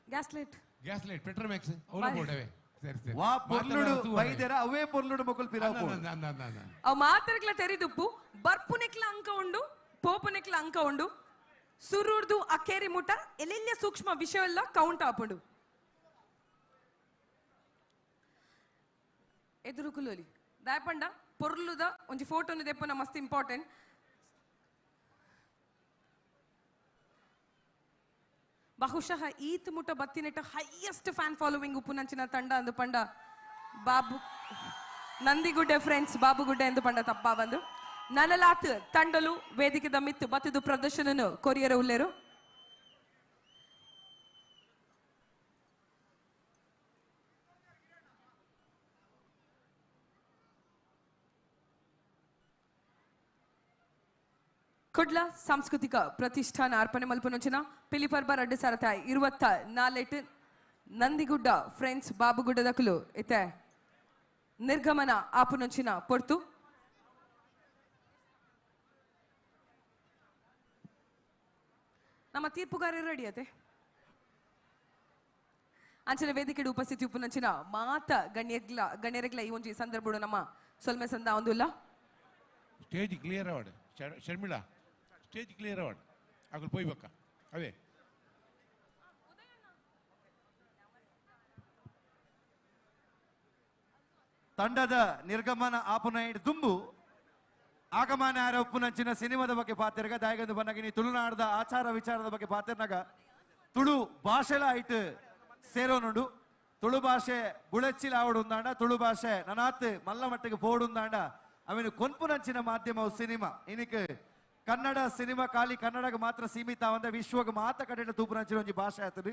gas light gas light Petromax ಅವಲ ಬೋರ್ಡ್ ಅವೇ ಸರಿ ಸರಿ ವಾ ಪೊರ್ಲುಡು ಬೈದೆರ ಅವೇ ಪೊರ್ಲುಡು ಮೊಕುಲು ಪಿರಾವು ಅವ್ ಮಾತ್ರಕ್ಲ ತೆರಿದುಪ್ಪು ಬರ್ಪುನೆಕ್ಲ ಅಂಕ ಉಂಡು ಪೋಪುನೆಕ್ಲ ಅಂಕ ಉಂಡು ಸುರುರ್ದು ಅಕೇರಿ ಮುಟ ಎಲ್ಲೆಲ್ಲ ಸೂಕ್ಷ್ಮ ವಿಷಯ ಎಲ್ಲ ಕೌಂಟ್ ಆಪುಂಡು. ಎದುರುಕುಲೋಲಿ ದಾಯಪಂಡ ಪೊರ್ಲುದ ಒಂಜಿ ಫೋಟೋನು ದೆಪ್ಪುನ ಮಸ್ತ್ ಇಂಪಾರ್ಟೆಂಟ್. ಬಹುಶಃ ಈತ್ ಮುಟ ಬತ್ತಿನೆಟ್ಟ ಹೈಯೆಸ್ಟ್ ಫ್ಯಾನ್ ಫಾಲೋವಿಂಗ್ ಉಪ್ಪುನಂಚಿನ ತಂಡ ಅಂದು ಪಂಡ ಬಾಬು ನಂದಿಗುಡ್ಡೆ ಫ್ರೆಂಡ್ಸ್ ಬಾಬುಗುಡ್ಡೆ ಎಂದು ಪಂಡ ತಪ್ಪ ಬಂದು ನನಲಾತ್ ತಂಡಲು ವೇದಿಕೆದ ಮಿತ್ತು ಬತ್ತಿದು ಪ್ರದರ್ಶನನು ಕೊರಿಯರ ಉಲ್ಲೇರು. ಕುಡ್ಲ ಸಾಂಸ್ಕೃತಿಕ ಪ್ರತಿಷ್ಠಾನ ಅರ್ಪಣೆ ಮಲ್ಪನೊಂಚಿನ ಪಿಲಿಪರ್ಬ 2024 ನಂದಿಗುಡ್ಡ ಫ್ರೆಂಡ್ಸ್ ಬಾಬುಗುಡ್ಡದಕುಲು ಇತ್ತೆ ನಿರ್ಗಮನ ಆಪುನೊಂಚಿನ ಪೊರ್ತು. ನಮ್ಮ ತೀರ್ಪುಗಾರರು ರೆಡಿ ಅತೆ. ಅಂಚನೆ ವೇದಿಕೆಡು ಉಪಸ್ಥಿತಿ ಉಪ್ಪುನಂಚಿನ ಮಾತ ಗಣ್ಯರೆಗ್ಲ ಈ ಒಂಜಿ ಸಂದರ್ಭಡು ನಮ್ಮ ಸೊಲ್ಮೆ ಸಂದ ಒಂದುಲ್ಲ. ಸ್ಟೇಜ್ ಕ್ಲಿಯರ್ ಆವಡ್ ಶರ್ಮಿಳಾ ಸ್ಟೇಜ್ ಕ್ಲಿಯರ್ ಆವಡ್ ಅಗಲ್ ಪೋಯ್ಬಕ್ಕ ಅವೇ. ತಂಡದ ನಿರ್ಗಮನ ಆಪುನ ದುಂಬು ಆಗಮನ ಆರೋಪುನಂಚಿನ ಸಿನಿಮಾದ ಬಗ್ಗೆ ಪಾತಿರ್ಗ ದಾಯಗಂದು ಬನ್ನಗಿನಿ ತುಳುನಾಡದ ಆಚಾರ ವಿಚಾರದ ಬಗ್ಗೆ ಪಾತಿರ್ನಾಗ ತುಳು ಭಾಷೆಲ ಐಟ್ ಸೇರೋನುಂಡು. ತುಳು ಭಾಷೆ ಬುಳೆಚ್ಚಿಲ ಆವಡುಂದಾಂಡ ತುಳು ಭಾಷೆ ನನಾತ್ ಮಲ್ಲ ಮಟ್ಟಿಗೆ ಪೋಡುಂದಾಂಡ ಅವಿನ ಕೊನ್ಪುನಂಚಿನ ಮಾಧ್ಯಮ ಸಿನಿಮಾ. ಇನಿಕ್ ಕನ್ನಡ ಸಿನಿಮಾ ಖಾಲಿ ಕನ್ನಡಕ್ಕೆ ಮಾತ್ರ ಸೀಮಿತ ಅಂದ್ರೆ ವಿಶ್ವಕ್ಕೆ ಮಾತ್ರ ಕಡೆ ತೂಪುನಂಚಿನ ಒಂಜಿ ಭಾಷೆ ಆತದೆ.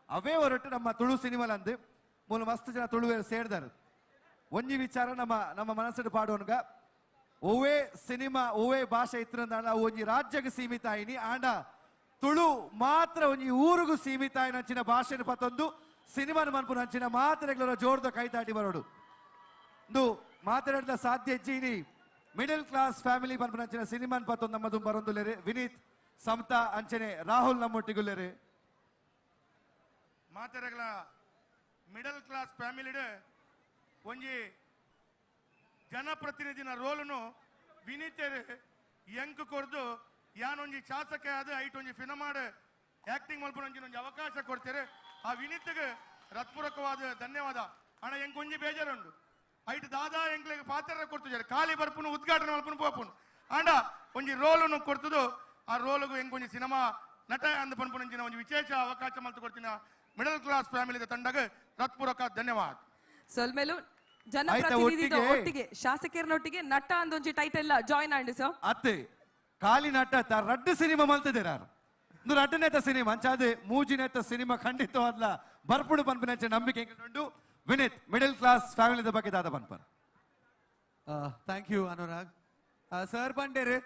ಅವೇ ಹೊರಟು ನಮ್ಮ ತುಳು ಸಿನಿಮಾಲಂದು ಮೂಲ ಮಸ್ತ್ ಜನ ತುಳುವೇರು ಸೇರ್ದಾರೆ. ಒಂಜಿ ವಿಚಾರ ನಮ್ಮ ನಮ್ಮ ಮನಸ್ಸು ಪಾಡುವನ್ಗ ಒವ್ವೇ ಸಿನಿಮಾ ಒವ್ವೇ ಭಾಷೆ ಇತ್ತಿರಂದಾಂಡ ಅವು ಒಂಜಿ ರಾಜ್ಯಕ್ಕೆ ಸೀಮಿತ ಆಯಿನಿ ಆಂಡ ತುಳು ಮಾತ್ರ ಒಂಜಿ ಊರುಗು ಸೀಮಿತ ಆಯಿನಂಚಿನ ಭಾಷೆನ ಪತ್ತೊಂದು ಸಿನಿಮಾನ ಮನ್ಪುನಂಚಿನ ಮಾತ್ರ ಜೋರ್ದ ಕೈತಾಟಿ ಬರೋಡು ಇಂದು ಮಾತಾಡದ ಸಾಧ್ಯ ಇಜ್ಜಿ ಮಿಡಲ್ ಕ್ಲಾಸ್ ಫ್ಯಾಮಿಲಿ ಪನ್ಪುನಂಚಿನ ಸಿನಿಮಾನ್ ಪತ್ತೊಂದು ನಮ್ಮ ಬರೊಂದುಲ್ಲೆರ್ ವಿನೀತ್ ಸಮತಾ ಅಂಚನೆ ರಾಹುಲ್ ನಮ್ಮೊಟ್ಟಿಗುಲ್ಲೆರ್ ಮಾತೆರೆಗಳ ಮಿಡಲ್ ಕ್ಲಾಸ್ ಫ್ಯಾಮಿಲಿಡ್ ಒಂಜಿ ಜನಪ್ರತಿನಿಧಿನ ರೋಲುನು ವಿನೀತೆರ್ ಎಂಕ್ ಕೊರ್ದು ಯಾನೊಂಜಿ ಶಾಸಕ ಆದ ಐಟ್ ಒಂಜಿ ಫಿನಮಾಡ್ ಆಕ್ಟಿಂಗ್ ಮಲ್ಪುನಂಚಿನ ಒಂಜಿ ಅವಕಾಶ ಕೊಡ್ತಾರೆ. ಆ ವಿನೀತ್ಗೆ ಹೃತ್ಪೂರ್ವಕವಾದ ಧನ್ಯವಾದ. ಅಣ್ಣ ಎಂಕ್ ಒಂಜಿ ಬೇಜಾರುಂಡು ಐಟ್ ದಾದಾ ಎಂಕ್ಲೆಗ್ ಪಾತ್ರ ಕೊಡ್ತಿದ್ದಾರೆ ಖಾಲಿ ಬರ್ಪುನು ಉದ್ಘಾಟನೆ ಮಲ್ಪುನು ಪೋಪುನು ಆಂಡ ಒಂಜಿ ರೋಲುನು ಕೊಡ್ತದು ಆ ರೋಲುಗು ಎಂಕ್ ಒಂಜಿ ಸಿನಿಮಾ ನಟ ಅಂದ್ ಪನ್ಪುನಂಚಿನ ಒಂಜಿ ವಿಶೇಷ ಅವಕಾಶ ಮಲ್ತು ಕೊಡ್ತಿನ ಮಿಡಲ್ ಕ್ಲಾಸ್ ಫ್ಯಾಮಿಲಿದ ತಂಡಗ್ ಹೃತ್ಪೂರ್ವಕ ಧನ್ಯವಾದ. ಸೊಲ್ಮೆಲು ಜನಪ್ರತಿನಿಧಿದ ಒಟ್ಟಿಗೆ ಶಾಸಕರನೊಟ್ಟಿಗೆ ನಟ ಅಂದೊಂಜಿ ಟೈಟಲ್ ಜಾಯಿನ್ ಆಂಡ್ ಸರ್ ಅತ್ತೆ ಖಾಲಿ ನಟ ರಡ್ಡು ಸಿನಿಮಾ ಮಲ್ತಿದ್ದಾರೆ ಇಂದು ರಡ್ಡನೇತ ಸಿನಿಮಾ ಅಂಚಾದೆ ಮೂಜಿನೇತ ಸಿನಿಮಾ ಖಂಡಿತವಾದ್ಲ ಬರ್ಪುಡು ಪನ್ಪಿನಂಚ ನಂಬಿಕೆ ಉಂಡು. ವಿನೀತ್ ಮಿಡಲ್ ಕ್ಲಾಸ್ ಫ್ಯಾಮಿಲಿದ ಬಗ್ಗೆ ದಾದ ಪನ್ಪರ್. Thank you Anurag sir. ಪಂಡೇರು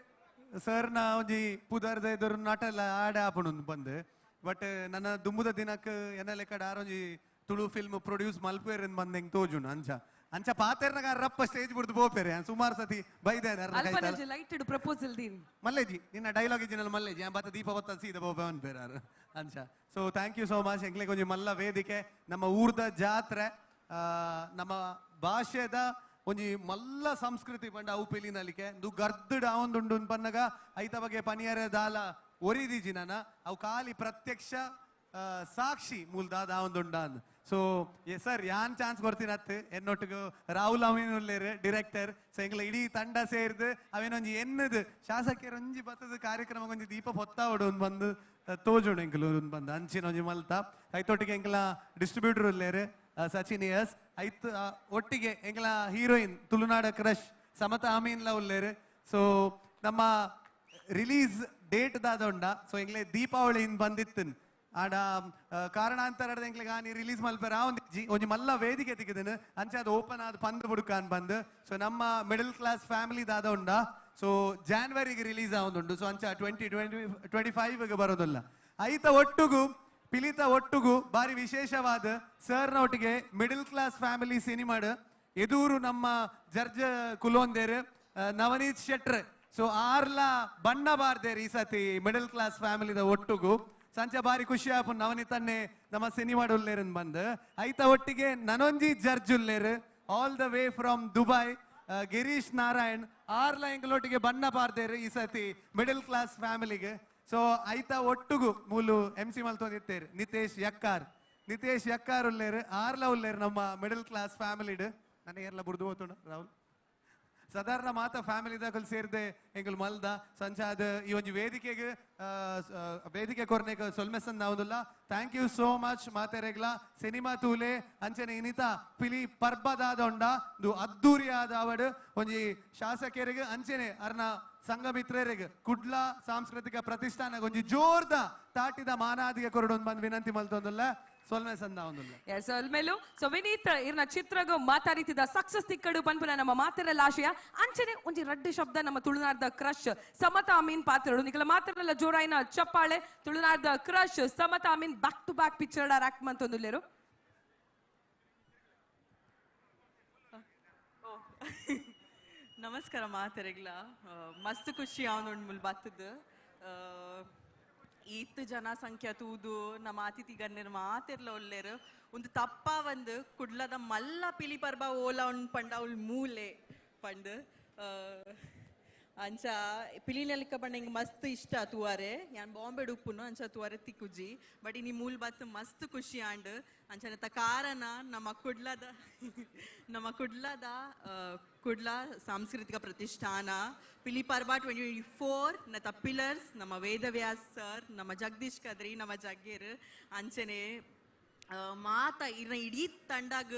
sir ನಾ ಒಂಜಿ ಪುದರ್ದ ಎದುರು ನಟಲ ಆಡ ಆಪುಂಡು ಬಂದು ಬಟ್ ನನ್ನ ದುಂಬುದ ದಿನಕ್ಕೆ ಎನ್ನ ಲೆಕ್ಕಡ್ ಆರೊಂಜಿ ತುಳು ಫಿಲ್ಮ್ ಪ್ರೊಡ್ಯೂಸ್ ಮಲ್ಪೇರ್ ಬಂದ್ ಹೆಂಗ್ ತೋಜುನು ಅಂಚ ಅಂಚ ಪಾತೆರ್ನಾಗ ರಪ್ಪ ಸ್ಟೇಜ್ ಬಿಡ್ದು ಪೋಪೇರೆ ಸುಮಾರು ಸತಿ ಬೈದೆ ಲೈಟೆಡ್ ಪ್ರಪೋಸಲ್ ದೀನಿ ಮಲ್ಲೇಜಿ ನಿನ್ನ ಡೈಲಾಗ್ ಇಜ್ಜಿನಲ್ಲ ಮಲ್ಲೇಜಿ ಬತ್ತ ದೀಪ ಬತ್ತ ಸೀದ ಪೋಪೆ ಅನ್ಪೇರಾರು ಅಂಚ. So thank you so much. ಎಂಕ್ಲೆ ಕೊಂಚ ಮಲ್ಲ ವೇದಿಕೆ ನಮ್ಮ ಊರ್ದ ಜಾತ್ರೆ ನಮ್ಮ ಭಾಷೆದ ಒಂಜಿ ಮಲ್ಲ ಸಂಸ್ಕೃತಿ ಪಂಡ ಅವು ಪಿಲಿನಲಿಕೆ ದು ಗರ್ದುಡ್ ಆವೊಂದುಂಡು ಪನ್ನಗ ಐತ ಬಗ್ಗೆ ಪನಿಯರ ದಾಲ ಒರಿದಿಜಿ ನಾನ ಅವು ಖಾಲಿ ಪ್ರತ್ಯಕ್ಷ ಸಾಕ್ಷಿ ಮೂಲ್ದಾದ ಆವೊಂದುಂಡ ಅಂದ್. ಸೊ ಎಸ್ ಸರ್ ಯಾನ್ ಚಾನ್ಸ್ ಕೊಡ್ತೀನತ್ತು ಎನ್ನೊಟ್ಟಿಗೆ ರಾಹುಲ್ ಅಮೀನ್ ಉಲ್ಲೇರು ಡಿರೆಕ್ಟರ್. ಸೊ ಎಂಗ್ಲ ಇಡೀ ತಂಡ ಸೇರ್ದು ಅವೇನೊಂಜಿ ಎನ್ನದು ಶಾಸಕರು ಒಂಜಿ ಬತ್ತದ ಕಾರ್ಯಕ್ರಮ ಒಂಜಿ ದೀಪ ಹೊತ್ತಾವಡು ಒಂದು ಬಂದು ತೋಜುಂಡು ಎಂಕಲು ಒಂದು ಬಂದು ಅಂಚಿನ ಒಂಜಿ ಮಲ್ತ ಐತೊಟ್ಟಿಗೆ ಎಂಕಲ ಡಿಸ್ಟ್ರಿಬ್ಯೂಟರ್ ಉಲ್ಲೇರು ಸಚಿನ್ ಎಸ್ ಐತ್ ಒಟ್ಟಿಗೆ ಎಂಕಲ ಹೀರೋಯಿನ್ ತುಳುನಾಡ ಕ್ರಶ್ ಸಮತಾ ಅಮೀನ್ಲ ಉಲ್ಲೇರು. ಸೊ ನಮ್ಮ ರಿಲೀಸ್ ಡೇಟ್ ದಾದ ಉಂಡ ಸೊ ಎಂಗ್ಲೆ ದೀಪಾವಳಿ ಇನ್ ಬಂದಿತ್ತು ಆಡ ಕಾರಣಾಂತರ ಎಂಕ್ಲೆಗ್ ಆನಿ ರಿಲೀಸ್ ಮಲ್ಪೆರ ಒಂಜಿ ಒಂಜಿ ಮಲ್ಲ ವೇದಿಕೆ ತಿಕ್ಕಿದನು ಅಂಚೆ ಅದು ಓಪನ್ ಆದ ಪಂದ್ ಬುಡುಕಾನ್ ಬಂದು. ಸೊ ನಮ್ಮ ಮಿಡಲ್ ಕ್ಲಾಸ್ ಫ್ಯಾಮಿಲಿ ದಾದ ಉಂಡ ಸೊ ಜಾನ್ವರಿಗೆ ರಿಲೀಸ್ ಆವೊಂದುಂಡು. ಸೊ ಅಂಚ 2025 ಬರೋದಿಲ್ಲ. ಐತ ಒಟ್ಟುಗು ಪಿಲಿತ ಒಟ್ಟುಗು ಬಾರಿ ವಿಶೇಷವಾದ ಸರ್ನ ಒಟ್ಟಿಗೆ ಮಿಡಲ್ ಕ್ಲಾಸ್ ಫ್ಯಾಮಿಲಿ ಸಿನಿಮಾಡ್ ಎದೂರು ನಮ್ಮ ಜರ್ಜ್ ಕುಲೋಂದೇರು ನವನೀತ್ ಶೆಟ್ರ್. ಸೊ ಆರ್ಲ ಬಣ್ಣ ಬಾರ್ದೇರು ಈ ಸತಿ ಮಿಡಲ್ ಕ್ಲಾಸ್ ಫ್ಯಾಮಿಲಿದ ಒಟ್ಟುಗು ಸಂಚೆ ಬಾರಿ ಖುಷಿ ಆಪು ನವನೀತನ್ನೇ ನಮ್ಮ ಸಿನಿಮಾಡ್ ಉಲ್ಲೇರನ್ ಬಂದು. ಐತ ಒಟ್ಟಿಗೆ ನನೊಂಜಿ ಜರ್ಜ್ ಉಲ್ಲೇರು all the way from Dubai Girish Narayan ಆರ್ಲ ಎಂಗ್ಲೊಟ್ಟಿಗೆ ಬಣ್ಣ ಬಾರ್ದೇರು ಈ ಸತಿ ಮಿಡಲ್ ಕ್ಲಾಸ್ ಫ್ಯಾಮಿಲಿಗೆ. ಸೊ ಐತ ಒಟ್ಟುಗು ಮೂಲು ಎಂ ಸಿ ಮಲ್ತೊಂದಿತ್ತೇರು ನಿತೇಶ್ ಯಕ್ಕಾರ್ ನಿತೇಶ್ ಯಕ್ಕಾರ್ ಉಲ್ಲೇರು ಆರ್ಲ ಉಲ್ಲೇರು ನಮ್ಮ ಮಿಡಲ್ ಕ್ಲಾಸ್ ಫ್ಯಾಮಿಲಿಡ್. ನನಗೆ ಏರ್ಲ ಬುಡ್ದು ಹೋತುಂಡು ರಾಹುಲ್ ಸಾಧಾರಣ ಮಾತ ಫ್ಯಾಮಿಲಿದಾಗಲ್ ಸೇರಿದೆ ಎಂಕುಲು ಮಲ್ದ ಸಂಚಾದ ಈ ಒಂಜಿ ವೇದಿಕೆಗೆ ವೇದಿಕೆ ಕೊರ್ನೆಗ್ ಸೊಲ್ಮೆಸನ್ ನಾವುದಿಲ್ಲ. Thank you so much ಮಾತೆರೆಗ್ಲ ಸಿನಿಮಾ ತೂಲೆ ಅಂಚನೆ ಇನಿತ ಪಿಲಿ ಪರ್ಬದಾದೊಂಡ ದು ಅದ್ದೂರಿ ಆದ ಅವಡು ಒಂಜಿ ಶಾಸಕರಿಗೆ ಅಂಚನೆ ಅರ್ನ ಸಂಘ ಮಿತ್ರರಿಗೆ ಕುಡ್ಲ ಸಾಂಸ್ಕೃತಿಕ ಪ್ರತಿಷ್ಠಾನ ಒಂಜಿ ಜೋರ್ದ ತಾಟಿದ ಮಾನಾದಿಗೆ ಕೊರಡೊಂದು ಬಂದು ವಿನಂತಿ ಮಲ್ತೊಂದುಲ್ಲ ಸೊಲ್ಮೆ ಸಂದ ಒಂದುಲ್ಲ. ಎಸ್ ಸೊಲ್ಮೆಲು. ಸೊ ವಿನೀತ್ ಇರ್ನ ಚಿತ್ರಗೂ ಮಾತಾಡಿತಿದ್ದ ಸಕ್ಸಸ್ ತಿಕ್ಕಡು ಪನ್ಪುನ ನಮ್ಮ ಮಾತೆರೆಲ್ಲ ಆಶಯ ಅಂಚನೆ ಒಂಜಿ ರಡ್ಡು ಶಬ್ದ ನಮ್ಮ ತುಳುನಾಡ್ದ ಕ್ರಶ್ ಸಮತಾ ಅಮೀನ್ ಪಾತ್ರರು ನಿಕಲ ಮಾತೆರೆಲ್ಲ ಜೋರಾಯಿನ ಚಪ್ಪಾಳೆ ತುಳುನಾಡ್ದ crush Samatha Amin back to back picture act ಮಂತೊಂದುಲ್ಲೇರು. ನಮಸ್ಕಾರ ಮಾತೆರೆಗ್ಲ ಮಸ್ತ್ ಖುಷಿ ಅವನುಂಡು ಮುಲ್ ಬತ್ತದ ಈತ್ ಜನಸಂಖ್ಯೆ ತೂದು ನಮ್ಮ ಅತಿಥಿ ಗಣ್ಯರು ಮಾತೆರ್ಲ ಒಲ್ಲೇರು ಒಂದು ತಪ್ಪ ಒಂದು ಕುಡ್ಲದ ಮಲ್ಲ ಪಿಲಿ ಪರ್ಬ ಓಲ ಉಂಡು ಪಂಡ ಅವಳು ಮೂಲೆ ಪಂಡು ಅಂಚ ಪಿಲಿನಲಿಕ್ಕ ಪಂಡ ಹಿಂಗೆ ಮಸ್ತ್ ಇಷ್ಟ ತೂವಾರೆ ಯಾನ್ ಬಾಂಬೆ ಉಪ್ಪುನು ಅಂಚ ತೂವಾರೆ ತಿಕ್ಕುಜಿ ಬಟ್ ಇನಿ ಮೂಲ್ ಬತ್ತು ಮಸ್ತ್ ಖುಷಿ ಆಂಡ್ ಅಂಚನೆತ ಕಾರಣ ನಮ್ಮ ಕುಡ್ಲದ ಕುಡ್ಲ ಸಾಂಸ್ಕೃತಿಕ ಪ್ರತಿಷ್ಠಾನ ಪಿಲಿ ಪರ್ಬ 2024 ನತ ಪಿಲ್ಲರ್ಸ್ ನಮ್ಮ ವೇದವ್ಯಾಸ್ ಸರ್ ನಮ್ಮ ಜಗದೀಶ್ ಕದ್ರಿ ನಮ್ಮ ಜಗ್ಗೇರ್ ಅಂಚನೆ ಮಾತ ಇರ್ನ ಇಡೀ ತಂಡಾಗ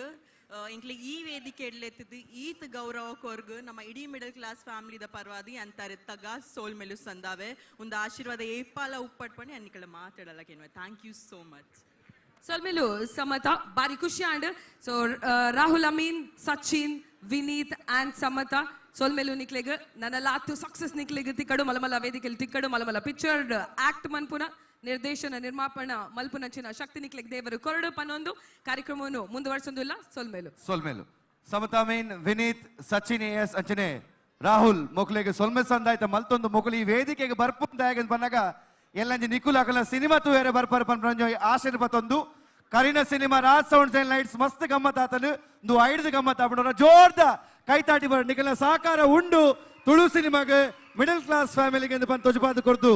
ಎಂಕ್ಲೆ ಈ ವೇದಿಕೆ ಎಡ್ಲೆತ್ತಿದ್ದು ಈತ್ ಗೌರವ ಕೊರ್ಗ್ ನಮ್ಮ ಇಡೀ ಮಿಡಲ್ ಕ್ಲಾಸ್ ಫ್ಯಾಮಿಲಿದ ಪರವಾದಿ ಅಂತಾರೆ ತಗ ಸೋಲ್ ಮೇಲು ಸಂದಾವೆ ಒಂದು ಆಶೀರ್ವಾದ ಏಪಾಲ ಉಪ್ಪಟ್ಪಣಿ ಅನ್ನಿಕಳ ಮಾತಾಡಲ್ಲ ಕೇನ್ವೆ. Thank you so much. ಸೊಲ್ಮೆಲು ಸಮತ ಬಾರಿ ಖುಷಿ and so Rahul Amin Sachin Vineeth and Samata ಸೊಲ್ಮೆಲು ನಿಕ್ಲೆಗ್ ನನ್ನ ಲಾತು ಸಕ್ಸಸ್ ನಿಕ್ಲೆಗ್ ತಿಕ್ಕಡು ಮಲಮಲ ವೇದಿಕೆಲ್ ತಿಕ್ಕಡು ಮಲಮಲ ಪಿಕ್ಚರ್ ಆಕ್ಟ್ ಮನ್ಪುನ ನಿರ್ದೇಶನ ನಿರ್ಮಾಪಣ ಮಲ್ಪುನಂಚಿನ ಶಕ್ತಿ ನಿಕ್ಲೆಗ್ ದೇವರು ಕೊರಡು ಪನ್ನೊಂದು ಕಾರ್ಯಕ್ರಮವನ್ನು ಮುಂದುವರ್ಸೊಂದಿಲ್ಲ ಸೊಲ್ಮೆಲು. ಸೊಲ್ಮೆಲು ಸಮತಾ ಮೀನ್ ವಿನೀತ್ ಸಚಿನ್ ಎಸ್ ಅಂಚನೆ ರಾಹುಲ್ ಮೊಕ್ಲೆಗ್ ಸೊಲ್ಮೆ ಸಂದಾಯ್ತ ಮಲ್ತೊಂದು ಮೊಕಲು ಈ ವೇದಿಕೆಗೆ ಬರ್ಪುಂದಾಯಗನ್ ಪನ್ನಗ ಎಲ್ಲಂಜಿ ನಿಕುಲ್ ಅಕಲ ಸಿನಿಮಾ ತೂಯರೆ ಬರ್ಪರ್ ಪನ್ಪಂಜೊ ಆಶೆ ಪತ್ತೊಂದು ಕರಿನ cinema Raj sounds and lights ಮಸ್ತ್ ಗಮ್ಮತ್ ಆತನು ಒಂದು ಐಡ್ದು ಗಮ್ಮತ್ ಆಪುಂಡು ಜೋರ್ದ ಕೈತಾಟಿ ಬರ ನಿಕಲ ಸಹಕಾರ ಉಂಡು ತುಳು ಸಿನಿಮಾಗ್ ಮಿಡಲ್ ಕ್ಲಾಸ್ ಫ್ಯಾಮಿಲಿಗೆ ಎಂದು ಪನ್ ತೊಜಪಾದ ಕೊರ್ದು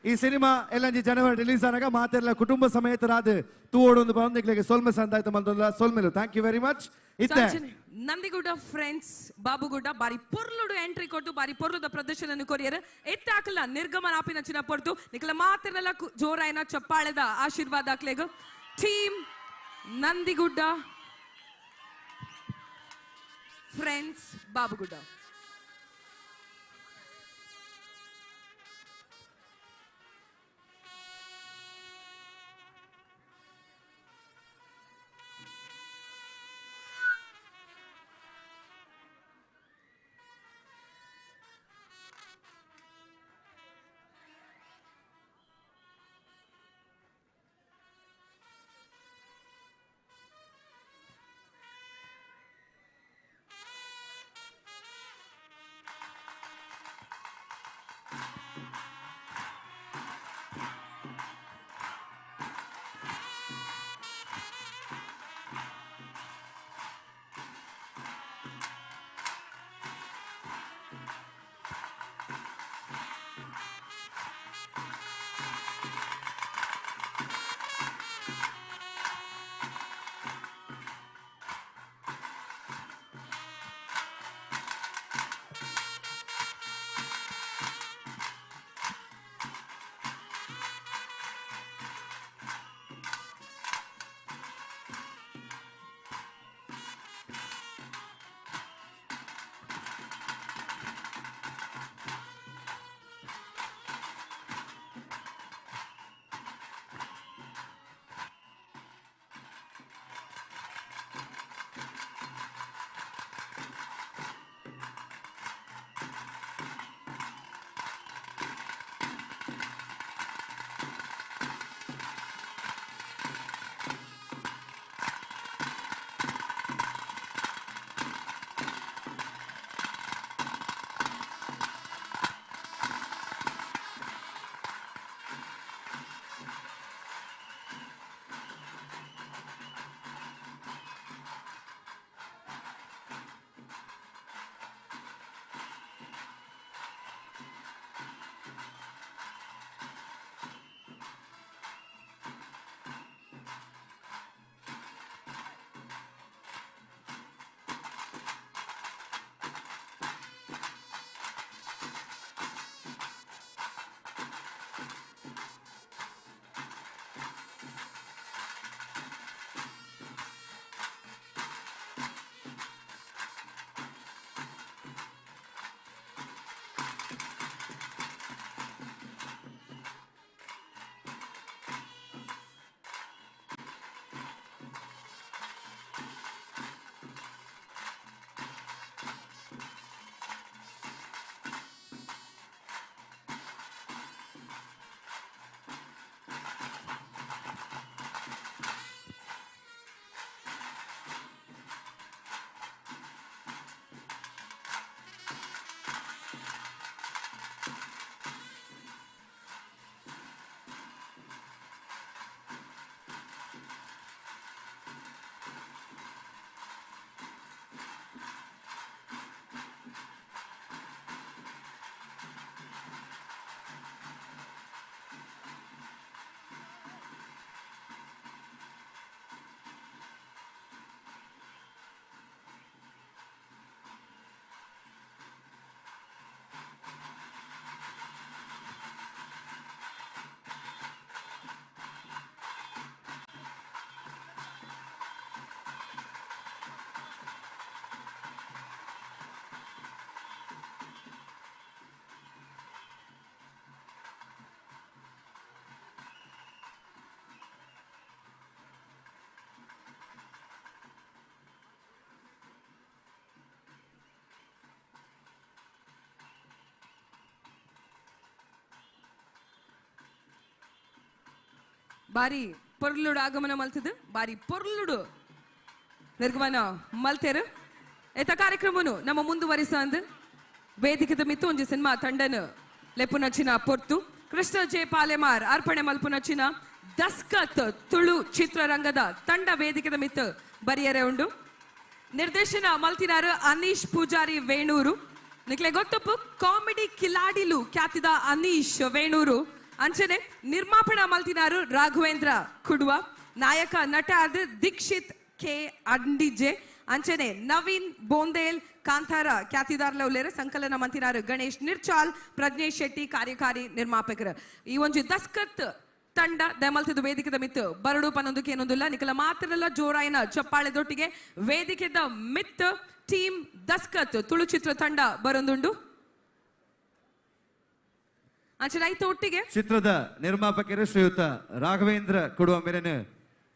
ಈ ಸಿನಿಮಾ ಎಲ್ಲಂಜಿ ಜನವರಿ ರಿಲೀಸ್ ಆನಾಗ ಮಾತೆಲ್ಲ ಕುಟುಂಬ ಸಮೇತರಾದ ತೂವೋಡು ಬಂದು ನಿಕ್ಲೆಗೆ ಸೊಲ್ಮೆ ಸಂದಾಯ್ತ ಮಲ್ತೊಂದು ಸೊಲ್ಮೆಲು. Thank you very much. ಇತ್ತೆ ನಂದಿಗುಡ್ಡ ಫ್ರೆಂಡ್ಸ್ ಬಾಬುಗುಡ್ಡ ಬಾರಿ ಪೊರ್ಲುಡು ಎಂಟ್ರಿ ಕೊಟ್ಟು ಬಾರಿ ಪೊರ್ಲುದ ಪ್ರದರ್ಶನ ಕೊರಿಯರ್ ಎತ್ತಾಕಲ ನಿರ್ಗಮನ ಆಪಿನ ಚಿನ ಪೊರ್ತು ನಿಕಲ ಮಾತಿನೆಲ್ಲ ಜೋರಾಯನ ಚಪ್ಪಾಳೆದ ಆಶೀರ್ವಾದ ಆಕ್ಲೆಗ್ ಟೀಮ್ ನಂದಿಗುಡ್ಡ ಫ್ರೆಂಡ್ಸ್ ಬಾಬುಗುಡ್ಡ. ಬಾರಿ ಪೊರ್ಲುಡು ಆಗಮನ ಮಲ್ತದು ಬಾರಿ ಪೊರ್ಲುಡು ನಿರ್ಗಮನ ಮಲ್ತೇರು. ಏತ ಕಾರ್ಯಕ್ರಮನು ನಮ್ಮ ಮುಂದುವರಿಸಂದು ವೇದಿಕೆದ ಮಿತ್ತು ಒಂಜಿ ಸಿನಿಮಾ ತಂಡನು ಲೆಪ್ಪುನಚಿನ ಪೊರ್ತು ಕೃಷ್ಣ ಜೆ ಪಾಲೆಮಾರ್ ಅರ್ಪಣೆ ಮಲ್ಪುನಚಿನ ದಸ್ಕತ್ ತುಳು ಚಿತ್ರರಂಗದ ತಂಡ ವೇದಿಕೆದ ಮಿತ್ತು ಬರಿಯರೆ ಉಂಡು. ನಿರ್ದೇಶನ ಮಲ್ತಿನಾರು ಅನೀಶ್ ಪೂಜಾರಿ ವೇಣೂರು. ನಿಕ್ಲೆ ಗೊತ್ತಪ್ಪು ಕಾಮಿಡಿ ಕಿಲಾಡಿಲು ಖ್ಯಾತಿದ ಅನೀಶ್ ವೇಣೂರು. ಅಂಚನೆ ನಿರ್ಮಾಪಣ ಮಲ್ತಿನಾರು ರಾಘವೇಂದ್ರ ಕುಡ್ವ, ನಾಯಕ ನಟ ಆದ ದೀಕ್ಷಿತ್ ಕೆ ಅಂಡಿಜೆ, ಅಂಚನೆ ನವೀನ್ ಬೋಂದೇಲ್ ಕಾಂತಾರ ಖ್ಯಾತಿದಾರ್ಲ ಉಲ್ಲೇರು. ಸಂಕಲನ ಮಂತಿನಾರು ಗಣೇಶ್ ನಿರ್ಚಾಲ್, ಪ್ರಜ್ಞೇಶ್ ಶೆಟ್ಟಿ ಕಾರ್ಯಕಾರಿ ನಿರ್ಮಾಪಕರು. ಈ ಒಂಜಿ ದಸ್ಕತ್ ತಂಡ ದಮಲ್ತದ ವೇದಿಕೆದ ಮಿತ್ತು ಬರಡು ಪನ್ನೊಂದಕ್ಕೆ ಏನೊಂದಿಲ್ಲ ನಿಕಲ ಮಾತ್ರಲ್ಲ ಜೋರಾಯಿನ ಚಪ್ಪಾಳೆ ದೊಟ್ಟಿಗೆ ವೇದಿಕೆದ ಮಿತ್ತು ಟೀಮ್ ದಸ್ಕತ್ ತುಳು ಚಿತ್ರ ತಂಡ ಬರೊಂದುಂಡು. ಅಂಚನೆ ಐತ ಒಟ್ಟಿಗೆ ಚಿತ್ರದ ನಿರ್ಮಾಪಕರು ಶ್ರೀಯುತ ರಾಘವೇಂದ್ರ ಕೊಡುವ ಮೇರೆನ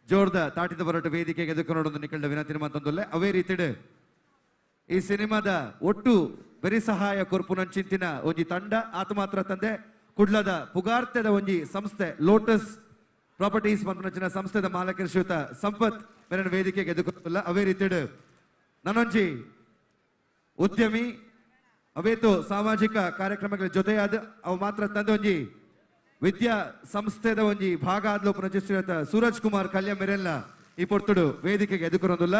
ಜೋರ್ದ ತಾಟಿದ ಬರೋಟ ವೇದಿಕೆಗೆ ಎದುರು ನೋಡೊಂದು ನಿಕಲ್ಡ ವಿನಂತಿ ಮಾತೊಂದುಲ್ಲೆ. ಅವೇ ರೀತಿಡ್ ಈ ಸಿನಿಮಾದ ಒಟ್ಟು ಬೆರಿ ಸಹಾಯ ಕೊರ್ಪುನಂಚಿಂತಿನ ಒಂಜಿ ತಂಡ ಆತ ಮಾತ್ರ ತಂದೆ ಕುಡ್ಲದ ಪುಗಾರ್ತೆದ ಒಂಜಿ ಸಂಸ್ಥೆ ಲೋಟಸ್ ಪ್ರಾಪರ್ಟೀಸ್ ಪನ್ಪುನಂಚಿನ ಸಂಸ್ಥೆದ ಮಾಲಕರು ಶ್ರೀಯುತ ಸಂಪತ್ ಮೇರೆನ ವೇದಿಕೆಗೆ ಎದುರುಲ್ಲ. ಅವೇ ರೀತಿಡ್ ನಾನೊಂಜಿ ಉದ್ಯಮಿ ಅವೇತು ಸಾಮಾಜಿಕ ಕಾರ್ಯಕ್ರಮಗಳ ಜೊತೆಯಾದ ಅವು ಮಾತ್ರ ತಂದೆ ಒಂಜಿ ವಿದ್ಯಾ ಸಂಸ್ಥೆದ ಒಂಜಿ ಭಾಗ ಆದ್ಲು ಶ್ರೀಯುತ ಸೂರಜ್ ಕುಮಾರ್ ಕಲ್ಯ ಮೇರೆಲ್ಲ ಈ ಪೊರ್ತುಡು ವೇದಿಕೆಗೆ ಎದುರುಕೊಂದುಲ್ಲ.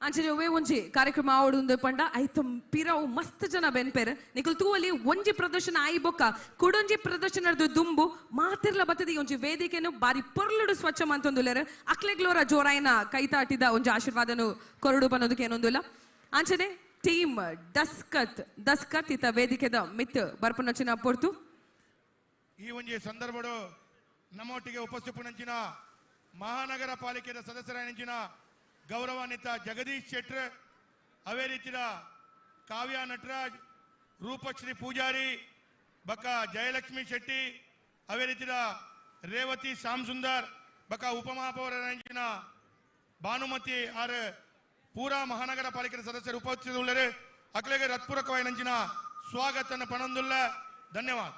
ಅಂಚನೆ ಒವೇ ಒಂಜಿ ಕಾರ್ಯಕ್ರಮ ಆವಡುಂದು ಪಂಡ ಐತ ಪಿರವು ಮಸ್ತ್ ಜನ ಬೆನ್ಪೇರು ನಿಕುಲ್ ತೂವಲಿ ಒಂಜಿ ಪ್ರದರ್ಶನ ಆಯಿ ಬೊಕ್ಕ ಕುಡೊಂಜಿ ಪ್ರದರ್ಶನದ ದುಂಬು ಮಾತಿರ್ಲ ಬತ್ತದಿ ಒಂಜಿ ವೇದಿಕೆನು ಬಾರಿ ಪೊರ್ಲುಡು ಸ್ವಚ್ಛ ಮಂತೊಂದುಲ್ಲೇರು. ಅಕ್ಲೆಗ್ಲೋರ ಜೋರಾಯಿನ ಕೈತಾಟಿದ ಒಂಜಿ ಆಶೀರ್ವಾದನು ಕೊರಡು ಬನ್ನೋದಕ್ಕೆ ಏನೊಂದುಲ್ಲ. ಅಂಚನೆ ಟೀಮ್ ದಸ್ಕತ್ ದಸ್ಕತ್ ಇತ ವೇದಿಕೆದ ಮಿತ್ ಬರ್ಪುನಂಚಿನ ಪೊರ್ತು. ಈ ಒಂಜಿ ಸಂದರ್ಭಡು ನಮ್ಮೊಟ್ಟಿಗೆ ಉಪಸ್ಥಿಪುನಂಚಿನ ಮಹಾನಗರ ಪಾಲಿಕೆಯ ಸದಸ್ಯರಾಯಂಚಿನ ಗೌರವಾನ್ವಿತ ಜಗದೀಶ್ ಶೆಟ್ಟರ್, ಅವೇ ರೀತಿಯ ಕಾವ್ಯ ನಟರಾಜ್, ರೂಪಶ್ರೀ ಪೂಜಾರಿ, ಬಕ ಜಯಲಕ್ಷ್ಮಿ ಶೆಟ್ಟಿ, ಅವೇ ರೀತಿಯ ರೇವತಿ ಶ್ಯಾಮ್ ಸುಂದರ್, ಬಕ ಉಪಮಹಾಪೌರರಾಯಂಚಿನ ಭಾನುಮತಿ ಆರ್ ಪೂರಾ ಮಹಾನಗರ ಪಾಲಿಕೆಯ ಸದಸ್ಯರು ಉಪಸ್ಥಿತರುಳ್ಳರು. ಅಕ್ಲೆಗೆ ಹೃತ್ಪೂರ್ವಕವಾಯಿನಂಚಿನ ಸ್ವಾಗತನ ಪಣಂದುಲ್ಲ. ಧನ್ಯವಾದ.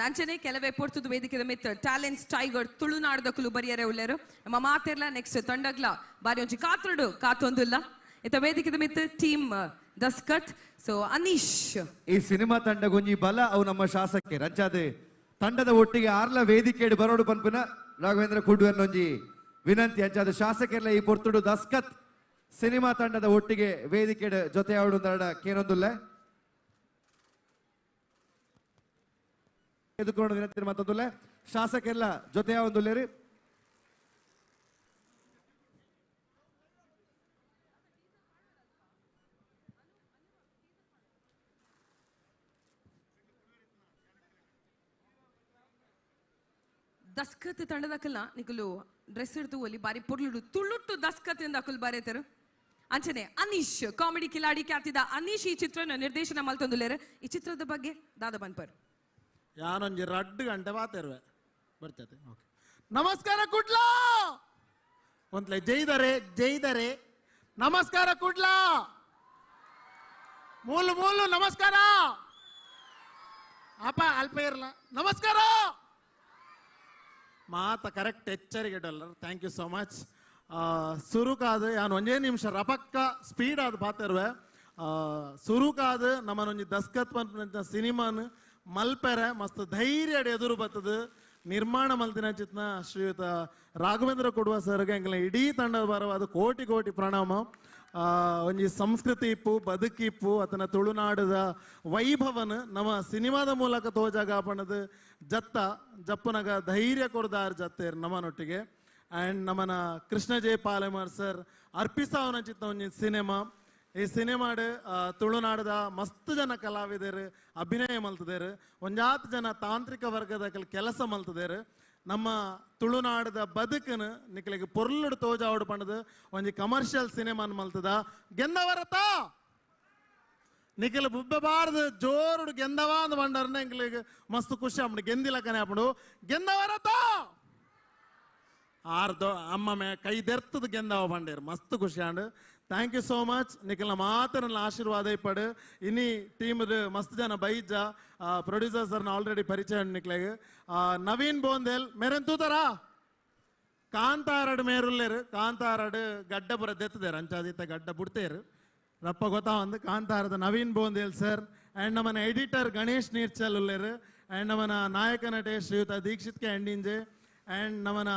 ಅಂಚನೆ ಕೆಲವೇ ಪೊರ್ತುದು ವೇದಿಕೆದ ಮಿತ್ ಟ್ಯಾಲೆಂಟ್ಸ್ ಟೈಗರ್ ತುಳುನಾಡದಕ್ಕಲು ಬರಿಯರೆ ಉಳ್ಳೇರು. ನಮ್ಮ ಮಾತಿರ್ಲ ನೆಕ್ಸ್ಟ್ ತಂಡಗ್ಲ ಬಾರಿ ಒಂಜಿ ಕಾತುಡು ಕಾತೊಂದುಲ್ಲ. ಇತ್ತ ವೇದಿಕೆದ ಮಿತ್ ಟೀಮ್ ದಸ್ಕತ್. ಸೊ ಅನೀಶ್ ಈ ಸಿನಿಮಾ ತಂಡಗೊಂಜಿ ಬಲ ಅವು ನಮ್ಮ ಶಾಸಕರು ಅಂಚಾದೆ ತಂಡದ ಒಟ್ಟಿಗೆ ಆರ್ಲ ವೇದಿಕೆ ಬರೋಡು ಪನ್ಪುನ ರಾಘವೇಂದ್ರ ಕುಡ್ವೆರ್ನೊಂಜಿ ವಿನಂತಿ. ಅಂಚಾದ ಶಾಸಕರ್ಲ ಈ ಪೊರ್ತುಡು ದಸ್ಕತ್ ಸಿನಿಮಾ ತಂಡದ ಒಟ್ಟಿಗೆ ವೇದಿಕೆ ಜೊತೆ ಆಡು ಕೇನೊಂದುಲ್ಲ. ಎದುಕೊಂಡು ವಿನಂತಿ ಮಾತೊಂದುಲ್ಲೆ ಶಾಸಕರೆಲ್ಲ ಜೊತೆ ಒಂದುಲ್ಲೇರಿ. ದಸ್ಕತ್ ತಂಡದಕ್ಕಲ್ಲ ನಿಕಲು ಡ್ರೆಸ್ ಇಡ್ತು ಒಲಿ ಬಾರಿ ಪೊರ್ಲುಡು ತುಳುಟ್ಟು ದಸ್ಕತ್ ಇಂದ ಅಕುಲು ಬಾರೇತರು. ಅಂಚನೆ ಅನೀಶ್ ಕಾಮಿಡಿ ಕಿಲಾಡಿ ಖ್ಯಾತಿದ ಅನೀಶ್ ಈ ಚಿತ್ರನ ನಿರ್ದೇಶನ ಮಲ್ತೊಂದುಲ್ಲೇರು. ಈ ಚಿತ್ರದ ಬಗ್ಗೆ ದಾದ ಬನ್ಪರ್. ಯಾನೊಂಜಿ 2 ಗಂಟೆ ಮಾತಾಡುವೆ ಬರ್ತದೆ. ಓಕೆ, ನಮಸ್ಕಾರ ಕುಡ್ಲ ಒಂದ್ಲೆ ಜೈದರೆ ಜೈದರೆ ನಮಸ್ಕಾರ ಕುಡ್ಲ ಮೂಲು ಮೂಲು ನಮಸ್ಕಾರ ಅಪ್ಪ ಅಲ್ಪ ಇರಲ್ಲ ನಮಸ್ಕಾರ ಮಾತ ಕರೆಕ್ಟ್ ಎಚ್ಚರಿಕೆ dollar. Thank you so much. ಸುರುಕಾದ ಯಾನು ಒಂದೇ ನಿಮಿಷ ರಪಕ್ಕ ಸ್ಪೀಡ್ ಆದ ಪಾತಿರುವೆ. ಸುರುಕಾದ ನಮ್ಮನೊಂಜಿ ದಸ್ಕತ್ ಪನ್ಪಿನ ಸಿನಿಮಾನ್ ಮಲ್ಪೆರೆ ಮಸ್ತ್ ಧೈರ್ಯ ಎದುರು ಬರ್ತದೆ. ನಿರ್ಮಾಣ ಮಲ್ತಿನ ಚಿತ್ನ ಶ್ರೀಯುತ ರಾಘವೇಂದ್ರ ಕೊಡುವ ಸರ್ಗೆ ಎಂಕಲ್ನ ಇಡೀ ತಂಡದ ಬರವಾದ ಕೋಟಿ ಕೋಟಿ ಪ್ರಣಾಮ. ಒಂಜಿ ಸಂಸ್ಕೃತಿ ಇಪ್ಪು ಬದುಕಿಪ್ಪು ಅತನ ತುಳುನಾಡದ ವೈಭವನ ನಮ್ಮ ಸಿನಿಮಾದ ಮೂಲಕ ತೋಜಾಗ ಪಣದು ಜತ್ತ ಜಪ್ಪುನಗ ಧೈರ್ಯ ಕೊರ್ದಾರ್ ಜತ್ತೇರ್ ನಮ್ಮನೊಟ್ಟಿಗೆ. ಆ್ಯಂಡ್ ನಮ್ಮನ ಕೃಷ್ಣ ಜೆ ಪಾಲೆಮಾರ್ ಸರ್ ಅರ್ಪಿಸಾವನ ಚಿತ್ತ ಒಂಜಿ ಸಿನಿಮಾ. ಈ ಸಿನಿಮಾಡ್ ತುಳುನಾಡದ ಮಸ್ತ್ ಜನ ಕಲಾವಿದರು ಅಭಿನಯ ಮಲ್ತದೇರು, ಒಂಜಾತ್ ಜನ ತಾಂತ್ರಿಕ ವರ್ಗದ ಕೆಲಸ ಮಲ್ತದೇರು. ನಮ್ಮ ತುಳುನಾಡದ ಬದುಕನ ನಿಕಲಿಗೆ ಪೊರ್ಲುಡು ತೋಜಾವಡು ಪಂಡದು ಒಂಜಿ ಕಮರ್ಷಿಯಲ್ ಸಿನಿಮಾನ್ ಮಲ್ತದ. ಗೆಂದವರತ ನಿಖಲ್ ಬುಬ್ಬಬಾರ್ದು ಜೋರುಡು ಗೆಂದವ ಅಂದ್ ಬಂಡರ್ನ ಎಂಕ್ಲಿಗೆ ಮಸ್ತ್ ಖುಷಿ ಆಪುಂಡು. ಗೆಂದಿಲಕನೆ ಆಪುಂಡು ಗೆಂದವರತ. ಆರ್ ಅಮ್ಮ ಮೇ ಕೈ ದೆರ್ತದ ಗೆಂದಾವ ಬಂಡೇರು ಮಸ್ತ್ ಖುಷಿ and thank you so much ನಿಖಲ್ನ ಮಾತನ ಆಶೀರ್ವಾದ ಇಪ್ಪಡು ಇನಿ ಟೀಮ್ ಮಸ್ತ್ ಜನ ಬೈಜ ಪ್ರೊಡ್ಯೂಸರ್ ಸರ್ನ ಆಲ್ರೆಡಿ ಪರಿಚಯ ನಿಕ್ಲೆಗ್ ನವೀನ್ ಬೋಂದೇಲ್ ಮೇರೆನ್ ತೂತಾರಾ ಕಾಂತಾರಡು ಮೇರುಲ್ಲೇರು ಕಾಂತಾರಡು ಗಡ್ಡಪುರ ದೆತ್ತದೇರು ಅಂಚಾದಿತ್ತ ಗಡ್ಡ ಬುಡ್ತೇರು ರಪ್ಪ ಗೊತ್ತಾ ಒಂದು ಕಾಂತಾರದ ನವೀನ್ ಬೋಂದೇಲ್ ಸರ್ ಆ್ಯಂಡ್ ನಮ್ಮನ ಎಡಿಟರ್ ಗಣೇಶ್ ನೀರ್ಚಲ್ ಉಲ್ಲೇರು ಆ್ಯಂಡ್ ನಮ್ಮನ ನಾಯಕ ನಟೆ ಶ್ರೀಯುತ ದೀಕ್ಷಿತ್ ಕೆ ಅಂಡಿಂಜೆ ಆ್ಯಂಡ್ ನಮ್ಮನ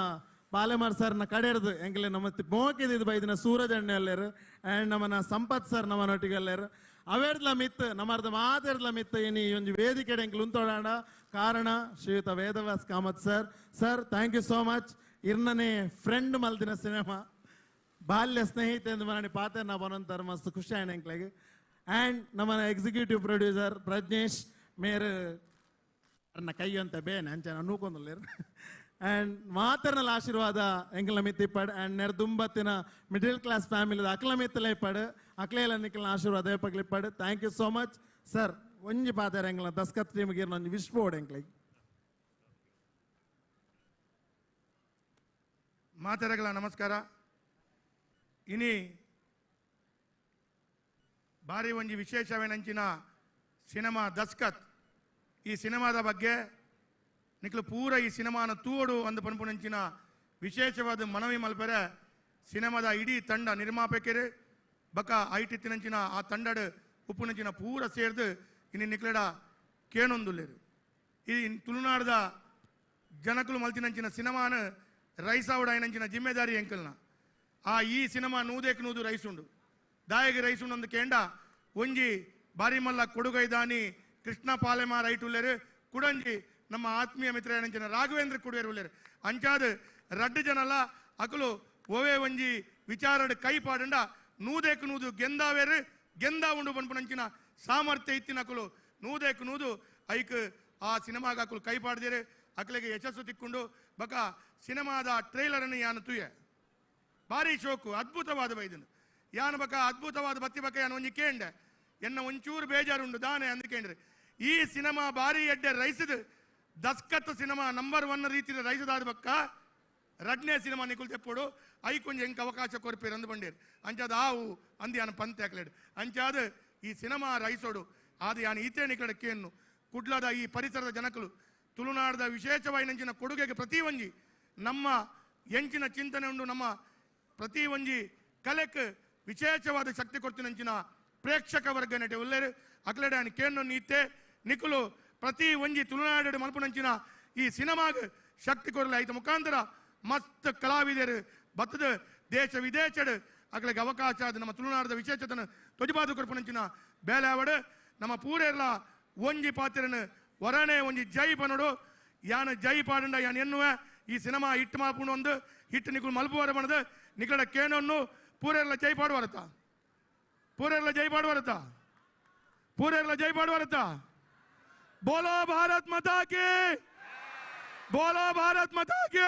ಪಾಲೆಮಾರ್ ಸರ್ನ ಕಡೆರ್ದು ಎಂಕಲೆ ನಮ್ಮ ಮೋಕಿದ್ದು ಬೈದಿನ ಸೂರಜ್ ಅಣ್ಣೆ ಅಲ್ಲೇರು ಆ್ಯಂಡ್ ನಮ್ಮನ ಸಂಪತ್ ಸರ್ ನಮ್ಮನೊಟ್ಟಿಗೆ ಅಲ್ಲೇರು ಅವೇರ್ದ್ಲ ಮಿತ್ತು ನಮ್ಮರ್ದ ಮಾತೆರ್ದ್ಲ ಮಿತ್ತು ಇನಿ ಈ ಒಂಜಿ ವೇದಿಕೆ ಎಂಕಲ್ ಉಂತೋಡಾಂಡ ಕಾರಣ ಶ್ರೀಯುತ Vedavyas Kamath sir sir thank you so much ಇರ್ನನೆ friend ಮಲ್ದಿನ cinema ಬಾಲ್ಯ ಸ್ನೇಹಿತೆ ಎಂದು ಮರಣಿ ಪಾತೆ ನಾ ಬನಂತಾರ ಮಸ್ತ್ ಖುಷಿ ಆಯ್ನ ಎಂಕ್ಲೆಗ್ ಆ್ಯಂಡ್ ನಮ್ಮನ ಎಕ್ಸಿಕ್ಯೂಟಿವ್ ಪ್ರೊಡ್ಯೂಸರ್ ಪ್ರಜ್ನೇಶ್ ಮೇರ್ ಅನ್ನ ಕೈ ಅಂತ ಬೇನೆ ಅಂಚೆ ನೂಕೊಂದುಲ್ಲೇರು ಆ್ಯಂಡ್ ಮಾತರ್ನಲ ಆಶೀರ್ವಾದ ಎಂಕಲ್ನ ಮಿತ್ತಿಪ್ಪಡ್ ಆ್ಯಂಡ್ ನೆರ್ದುಂಬತ್ತಿನ ಮಿಡಿಲ್ ಕ್ಲಾಸ್ ಫ್ಯಾಮಿಲಿ ಅಕ್ಲ ಮಿತ್ತಲ ಇಪ್ಪಡ್ ಅಕ್ಲೇಲ ನಿಕ್ಕಲ್ನ ಆಶೀರ್ವಾದ ಏಪಗ್ಲಿಪ್ಪಡ್ thank you so much sir ಒಂಜಿ ಪಾತೆರ ಎಂಕಲ್ನ ದಸ್ಕತ್ ಟೀಮ್ಗೆ ಒಂಜಿ ವಿಶ್ ಬೋರ್ಡ್ ಎಂಕ್ಲೆಗ್ ಮಾತೆರಗಳ ನಮಸ್ಕಾರ ಇನಿ ಭಾರಿ ಒಂಜಿ ವಿಶೇಷವೇನಂಚಿನ ಸಿನಿಮಾ ದಸ್ಕತ್ ಈ ಸಿನಿಮಾದ ಬಗ್ಗೆ ನಿಕ್ಲು ಪೂರ ಈ ಸಿನಿಮಾನ ತೂಡು ಒಂದು ಪನ್ಪುನಂಚಿನ ವಿಶೇಷವಾದ ಮನವಿ ಮಲ್ಪೆರೆ ಸಿನಿಮಾದ ಇಡೀ ತಂಡ ನಿರ್ಮಾಪಕರು ಬಕ ಐಟಿತ್ತಿನಂಚಿನ ಆ ತಂಡಡ್ ಉಪ್ಪುನಂಚಿನ ಪೂರ ಸೇರ್ದು ಇನಿ ನಿಕ್ಲೆಡ ಕೇನೊಂದುಲ್ಲೇರು ಈ ತುಳುನಾಡದ ಜನಕುಲು ಮಲ್ತಿನಂಚಿನ ಸಿನಿಮಾನ ರೈಸಾವಡ అయినంచిన జిమ్మెదారి ఎంకల్న ಆ ಈ ಸಿನಿಮಾ ನೂದೇಕ್ ನೂದು ರೈಸ್ ಉಂಡು ದಾಯಗೆ ರೈಸ್ ಉಂಡು ಒಂದು ಕೇಂಡ ಒಂಜಿ ಬಾರಿಮಲ್ಲ ಕೊಡುಗೈದಾನಿ ಕೃಷ್ಣ ಪಾಲೆಮ ರೈಟ್ ಉಲ್ಲೇರು ಕುಡಂಜಿ ನಮ್ಮ ಆತ್ಮೀಯ ಮಿತ್ರ ಏನಂಚಿನ ರಾಘವೇಂದ್ರ ಕುಡುವೇರು ಉಲ್ಲೇರು ಅಂಚಾದ ರಡ್ಡು ಜನಲ ಅಕಲು ಓವೇ ಒಂಜಿ ವಿಚಾರಡ್ ಕೈ ಪಾಡಂಡ ನೂದೇಕ್ ನೂದು ಗೆಂದಾವೇರು ಗೆಂದ ಉಂಡು ಪನ್ಪುನಂಚಿನ ಸಾಮರ್ಥ್ಯ ಇತ್ತಿನ ಅಕಲು ನೂದೇಕ್ ನೂದು ಐಕ್ ಆ ಸಿನಿಮಾಗ ಅಕಲು ಕೈ ಪಾಡ್ದೇರು ಅಕಲಿಗೆ ಯಶಸ್ಸು ತಿಕ್ಕೊಂಡು ಬಕ ಸಿನಿಮಾದ ಟ್ರೈಲರನ್ನು ಯಾನು ತುಯೆ ಭಾರಿ ಶೋಕು ಅದ್ಭುತವಾದ ಬೈದನು ಯಾನು ಬಕ ಅದ್ಭುತವಾದ ಬತ್ತಿ ಬಕ ಯಾನು ಒಂಜಿ ಕೇಂಡೆ ಎನ್ನ ಒಂಚೂರು ಬೇಜಾರುಂಡು ದಾನೆ ಅಂದ್ ಕೇಂಡ್ರೆ ಈ ಸಿನಿಮಾ ಭಾರಿ ಎಡ್ಡೆ ರೈಸದು ದಸ್ಕತ್ ಸಿನಿಮಾ ನಂಬರ್ 1 ರೀತಿಯ ರೈಸದಾದ ಬಕ್ಕ ರಡ್ನೇ ಸಿನಿಮಾ ನಿಕುಲ್ ತೆಪ್ಪೋಡು ಐಕೊಂಜ ಎಂಕ್ ಅವಕಾಶ ಕೊರ್ಪೇರು ಅಂದು ಬಂಡೇರು ಅಂಚಾದ ಆವು ಅಂದು ಯಾನು ಪಂತೆ ಹಾಕ್ಲೇಡು ಅಂಚಾದ ಈ ಸಿನಿಮಾ ರೈಸೋಡು ಆದ ಯಾನು ಈತೇ ನಿಕಡ ಕೇನ್ನು ಕುಡ್ಲದ ಈ ಪರಿಸರದ ಜನಕಲು ತುಳುನಾಡದ ವಿಶೇಷವಾಗಿ ಕೊಡುಗೆಗೆ ಪ್ರತಿ ಒಂಜಿ ನಮ್ಮ ಎಂಚಿನ ಚಿಂತನೆ ಉಂಡು ನಮ್ಮ ಪ್ರತಿ ಒಂಜಿ ಕಲೆಕ್ ವಿಶೇಷವಾದ ಶಕ್ತಿ ಕೊಡ್ತಿನಂಚಿನ ಪ್ರೇಕ್ಷಕ ವರ್ಗ ನಟೆ ಉಲ್ಲೇರು ಅಕ್ಲೆಡೆ ಕೇಣ್ಣು ನೀತೆ ನಿಕುಲು ಪ್ರತಿ ಒಂಜಿ ತುಳುನಾಡು ಮಲ್ಪುನಂಚಿನ ಈ ಸಿನಿಮಾಗ್ ಶಕ್ತಿ ಕೊರಲೆ ಐತ ಮುಖಾಂತರ ಮಸ್ತ್ ಕಲಾವಿದರು ಬತ್ತದ ದೇಶ ವಿದೇಶಡ್ ಅಕ್ಲೆಗೆ ಅವಕಾಶ ಅದು ನಮ್ಮ ತುಳುನಾಡದ ವಿಶೇಷತನ ತೊಜಿಬಾದು ಕೊರ್ಪುನಂಚಿನ ಬೇಲಾವಡು ನಮ್ಮ ಪೂರೆರ್ಲ ಒಂಜಿ ಪಾತ್ರನ ವರಣೆ ಒಂಜಿ ಜೈ ಪನೋಡು ಯಾನ ಜೈ ಪಾಡಂಡ ಯಾನ್ ಎನ್ನುವೆ ಈ ಸಿನಿಮಾ ಹಿಟ್ ಮಾಪುಂಡು ಒಂದು ಹಿಟ್ ನಿಕುಲು ಮಲ್ಪುವಾರ ಬಣದು ನಿಕಡ ಕೇನೊನ್ನು ಪೂರೆರ್ಲ ಜೈ ಪಾಡುವಾರತ ಪೂರೆರ್ಲ ಜೈ ಪಾಡುವಾರತ ಪೂರೆರ್ಲ ಜೈ ಪಾಡುವಾರತ ಬೋಲೋ ಭಾರತ್ ಮಾತಾ ಕಿ ಬೋಲೋ ಭಾರತ್ ಮಾತಾ ಕಿ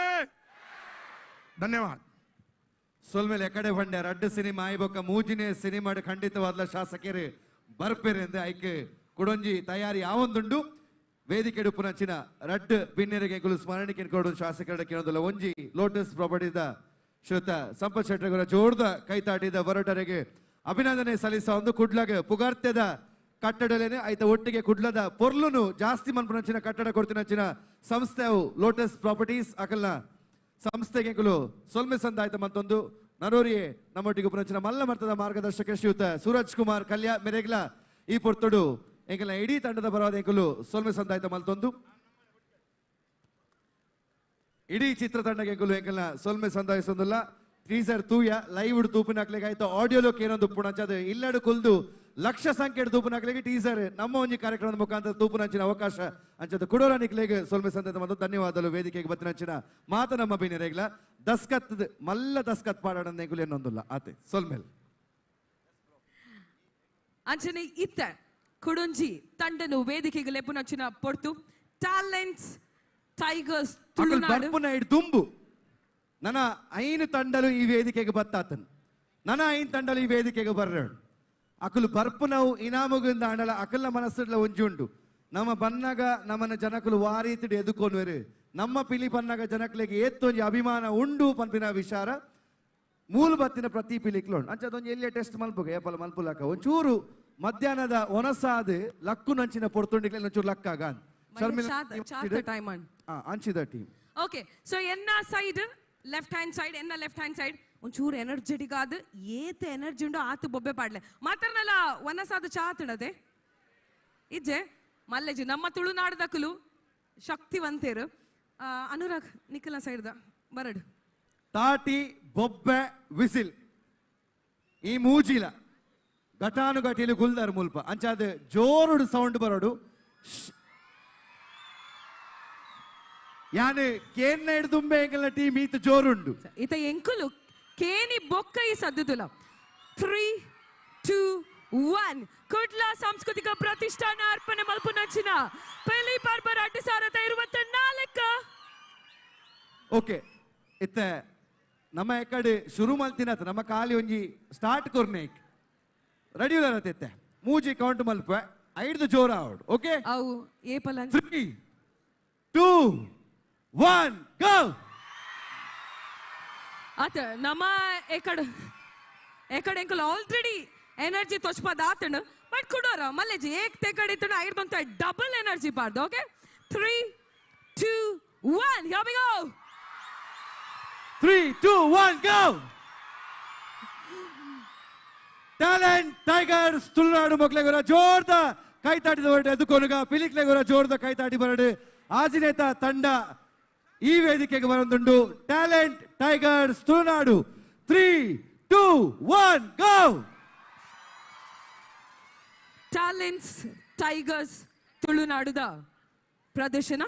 ಧನ್ಯವಾದ. ಸೊಲ್ಮೇಲೆ ಎಕಡೆ ಬಂಡೆ ರಡ್ಡು ಸಿನಿಮಾ ಆಯ್ಬೊಕ್ಕ ಮೂಜಿನೇ ಸಿನಿಮಾ ಖಂಡಿತವಾದ ಶಾಸಕರು ಬರ್ಪೇರೆಂದು ಐಕೆ ಕುಡೊಂಜಿ ತಯಾರಿ ಯಾವೊಂದುಂಡು ವೇದಿಕೆ ಉಪ್ಪುನಂಚಿನ ರಡ್ಡು ಬಿನ್ನೆರಿಗೆ ಕುಲು ಸ್ಮರಣಿಕೆ ಕೊಡು ಶಾಸಕರ ಕೇಳೋದಲ್ಲ ಒಂಜಿ ಲೋಟಸ್ ಪ್ರಾಪರ್ಟಿದ ಶ್ರುತ ಸಂಪತ್ ಶೆಟ್ಟರ್ಗರ ಜೋರ್ದ ಕೈತಾಟಿದ ಹೊರಟರಿಗೆ ಅಭಿನಂದನೆ ಸಲ್ಲಿಸ ಒಂದು ಕುಡ್ಲಗ ಪುಗಾರ್ತ್ಯದ ಕಟ್ಟಡಲೇನೆ ಆಯ್ತ ಒಟ್ಟಿಗೆ ಕುಡ್ಲದ ಪೊರ್ಲುನು ಜಾಸ್ತಿ ಮನ್ಪುನಂಚಿನ ಕಟ್ಟಡ ಕೊಡ್ತಿನಂಚಿನ ಸಂಸ್ಥೆ ಅವು ಲೋಟಸ್ ಪ್ರಾಪರ್ಟೀಸ್ ಅಕಲ್ನ ಸಂಸ್ಥೆಗೆ ಕುಲು ಸೊಲ್ಮೆ ಸಂದಾಯ್ತ ಮತ್ತೊಂದು ನರೋರಿಯೇ ನಮ್ಮೊಟ್ಟಿಗೆ ಉಪನಂಚಿನ ಮಲ್ಲ ಮರ್ತದ ಮಾರ್ಗದರ್ಶಕ ಶ್ರೀಯುತ ಸೂರಜ್ ಕುಮಾರ್ ಕಲ್ಯಾ ಮೆರೆಗ್ಲ ಈ ಪೊರ್ತುಡು ಎಂಕಲ್ನ ಇಡೀ ತಂಡದ ಬರವಾದ ಎಂಕುಲು ಸೊಲ್ಮೆ ಸಂದಾಯ್ತ ಮಲ್ತೊಂದು ಇಡೀ ಚಿತ್ರತಂಡಕ್ಕೆ ಎಂಕುಲು ಎಂಕಲ್ನ ಸೊಲ್ಮೆ ಸಂದಾಯಿಸೊಂದಿಲ್ಲ ಟೀಸರ್ ತೂಯ ಲೈವ್ ತೂಪಿನ ಹಾಕ್ಲಿಕ್ಕೆ ಆಯ್ತು ಆಡಿಯೋಲೋಕ್ ಏನೊಂದು ಪುಣಂಚ ಅದು ಇಲ್ಲಡು ಕುಲ್ದು ಲಕ್ಷ ಸಂಖ್ಯೆ ತೂಪಿನ ಹಾಕ್ಲಿಕ್ಕೆ ಟೀಸರ್ ನಮ್ಮ ಒಂಜಿ ಕಾರ್ಯಕ್ರಮದ ಮುಖಾಂತರ ತೂಪಿನಂಚಿನ ಅವಕಾಶ ಅಂಚದ ಕುಡೋರ ನಿಕ್ಲೆಗ್ ಸೊಲ್ಮೆ ಸಂದಾಯ್ತ ಮತ್ತು ಧನ್ಯವಾದಗಳು ವೇದಿಕೆಗೆ ಬತ್ತಿನಂಚಿನ ಮಾತ ನಮ್ಮ ಬಿನೆರೆಗ್ಲ ದಸ್ಕತ್ ಮಲ್ಲ ದಸ್ಕತ್ ಪಾಡೋಣ ಎಂಕುಲು ಏನೊಂದಿಲ್ಲ ಆತೆ ಸೊಲ್ಮೇಲ್ ಅಂಚನೆ ಇತ್ತ ಕುಡುಂಜಿ ತಂಡನು ವೇದಿಕೆಗೆ ಲೆಪ್ಪುನಂಚಿನ ಪೊರ್ತು ಟ್ಯಾಲೆಂಟ್ಸ್ ಟೈಗರ್ಸ್ ತುಳುನಾಡು ಬರ್ಪುನ ಇಡ್ ದುಂಬು ನನ್ನ ಐನು ತಂಡಲು ಈ ವೇದಿಕೆಗೆ ಬತ್ತಾತನ್ ನನ್ನ ಐನ್ ತಂಡಲು ಈ ವೇದಿಕೆಗೆ ಬರ್ರಳು ಅಕಲು ಬರ್ಪುನವು ಇನಾಮುಗಿಂದ ಅಂಡಲ ಅಕಲ್ನ ಮನಸ್ಸುಡ್ಲ ಒಂಜಿ ಉಂಡು ನಮ್ಮ ಬನ್ನಗ ನಮ್ಮನ ಜನಕುಲು ವಾರೀತಿಡು ಎದುಕೊನ್ವೆರು ನಮ್ಮ ಪಿಲಿ ಪನ್ನಗ ಜನಕ್ಲೆಗ್ ಏತ್ತೊಂಜಿ ಅಭಿಮಾನ ಉಂಡು ಪನ್ಪಿನ ವಿಚಾರ ಮೂಲು ಬತ್ತಿನ ಪ್ರತಿ ಪಿಲಿಕ್ಲು ಉಂಡು. ಅಂಚ ಅದೊಂಜಿ ಎಲ್ಲಿಯ ಟೆಸ್ಟ್ ಮಲ್ಪುಗ ಏಪಲ ಮಲ್ಪುಲಕ ಒಂಚೂರು ಮಧ್ಯಾಹ್ನದ ಒನಸಾದ್ ಲಕ್ಕು ನಂಚಿನ ಪೊರ್ತುಂಡಿಗ್ಲೆ ಒಂಚೂರು ಲಕ್ಕಾಗ ಟೈಮ್ ಅಂಚಿದ ಟೀಮ್. ಓಕೆ, ಸೊ ಎನ್ನ ಸೈಡ್ ಲೆಫ್ಟ್ ಹ್ಯಾಂಡ್ ಸೈಡ್, ಎನ್ನ ಲೆಫ್ಟ್ ಹ್ಯಾಂಡ್ ಸೈಡ್ ಒಂಚೂರು ಎನರ್ಜೆಟಿಕ್ ಆದ್ ಏತ್ ಎನರ್ಜಿ ಉಂಡು ಆತು ಬೊಬ್ಬೆ ಪಾಡ್ಲೆ ಮಾತ್ರನಲ್ಲ ಒನಸಾದ ಚಾತುಣದೆ ಇಜ್ಜೆ ಮಲ್ಲೆಜಿ ನಮ್ಮ ತುಳುನಾಡದಕುಲು ಶಕ್ತಿವಂತೇರು. ಅನುರಾಗ್ ನಿಖಲ ಸೈಡ್ದ ಬರಡು ತಾಟಿ ಬೊಬ್ಬೆ ವಿಸಿಲ್ ಈ ಮೂಜಿಲ ಘಟಾನುಘಟಿಲು ಗುಲ್ದಾರ್ ಮುಲ್ಪ ಅಂಚಾದ ಜೋರುಡು ಸೌಂಡ್ ಬರೋಡು. ಯಾನು ಕೇನ್ನ ಹಿಡ್ದುಂಬೆ ಎಂಕಲ್ನ ಟೀಮ್ ಈತ ಜೋರುಂಡು. ಈತ ಎಂಕುಲು ಕೇನಿ ಬೊಕ್ಕ ಈ ಸದ್ದುದುಲ. 3 2 1 ಕುಡ್ಲ ಸಾಂಸ್ಕೃತಿಕ ಪ್ರತಿಷ್ಠಾನ ಅರ್ಪಣೆ ಮಲ್ಪುನಂಚಿನ ಪಿಲಿ ಪರ್ಬ 2024. ಓಕೆ, ಇತ್ತ ನಮ್ಮ ಎಕಡೆ ಶುರು ಮಲ್ತಿನತ ನಮ್ಮ ಖಾಲಿ ಒಂಜಿ ಸ್ಟಾರ್ಟ್ ಕೊರ್ನೇಕ್ ರೆಡಿ ಇತ್ತೆ ಮೂಜಿ ಕೌಂಟ್ ಮಲ್ಪ ಐದು ಜೋರ ಆವಡ್. ಓಕೆ, ಅವು ಏಪಲ 3 2 1 ಗೋ. ಆತ ನಮ್ಮ ಎಕಡೆ ಎಕಡೆ ಎಂಕಲ್ ಆಲ್ರೆಡಿ ಎನರ್ಜಿ ತೊಚ್ಪದ ಆತಣ ಬಟ್ ಕುಡೋರ ಮಲ್ಲೇಜಿ ಏಕ್ ತೆಕಡೆ ಇತ್ತಣ ಐಡ್ದಂತ ಡಬಲ್ ಎನರ್ಜಿ ಬಾರ್ದು. Okay, 3 2 1 here we go. 3 2 1 go. Talent tigers Tulunadu ಮೊಕ್ಲೆಗೋರ ಜೋರ್ದ ಕೈ ತಾಟಿದ ಹೊರಟು ಎದುಕೊನುಗ ಪಿಲಿಕ್ಲೆಗೋರ ಜೋರ್ದ ಕೈ ತಾಟಿ ಬರಡು ಆಜಿನೇತ ತಂಡ ಈ ವೇದಿಕೆಗೆ ಬರೊಂದುಂಡು. Talent tigers Tulunadu. 3 2 1 go. Talents tigers ತುಳುನಾಡುದ ಪ್ರದರ್ಶನ.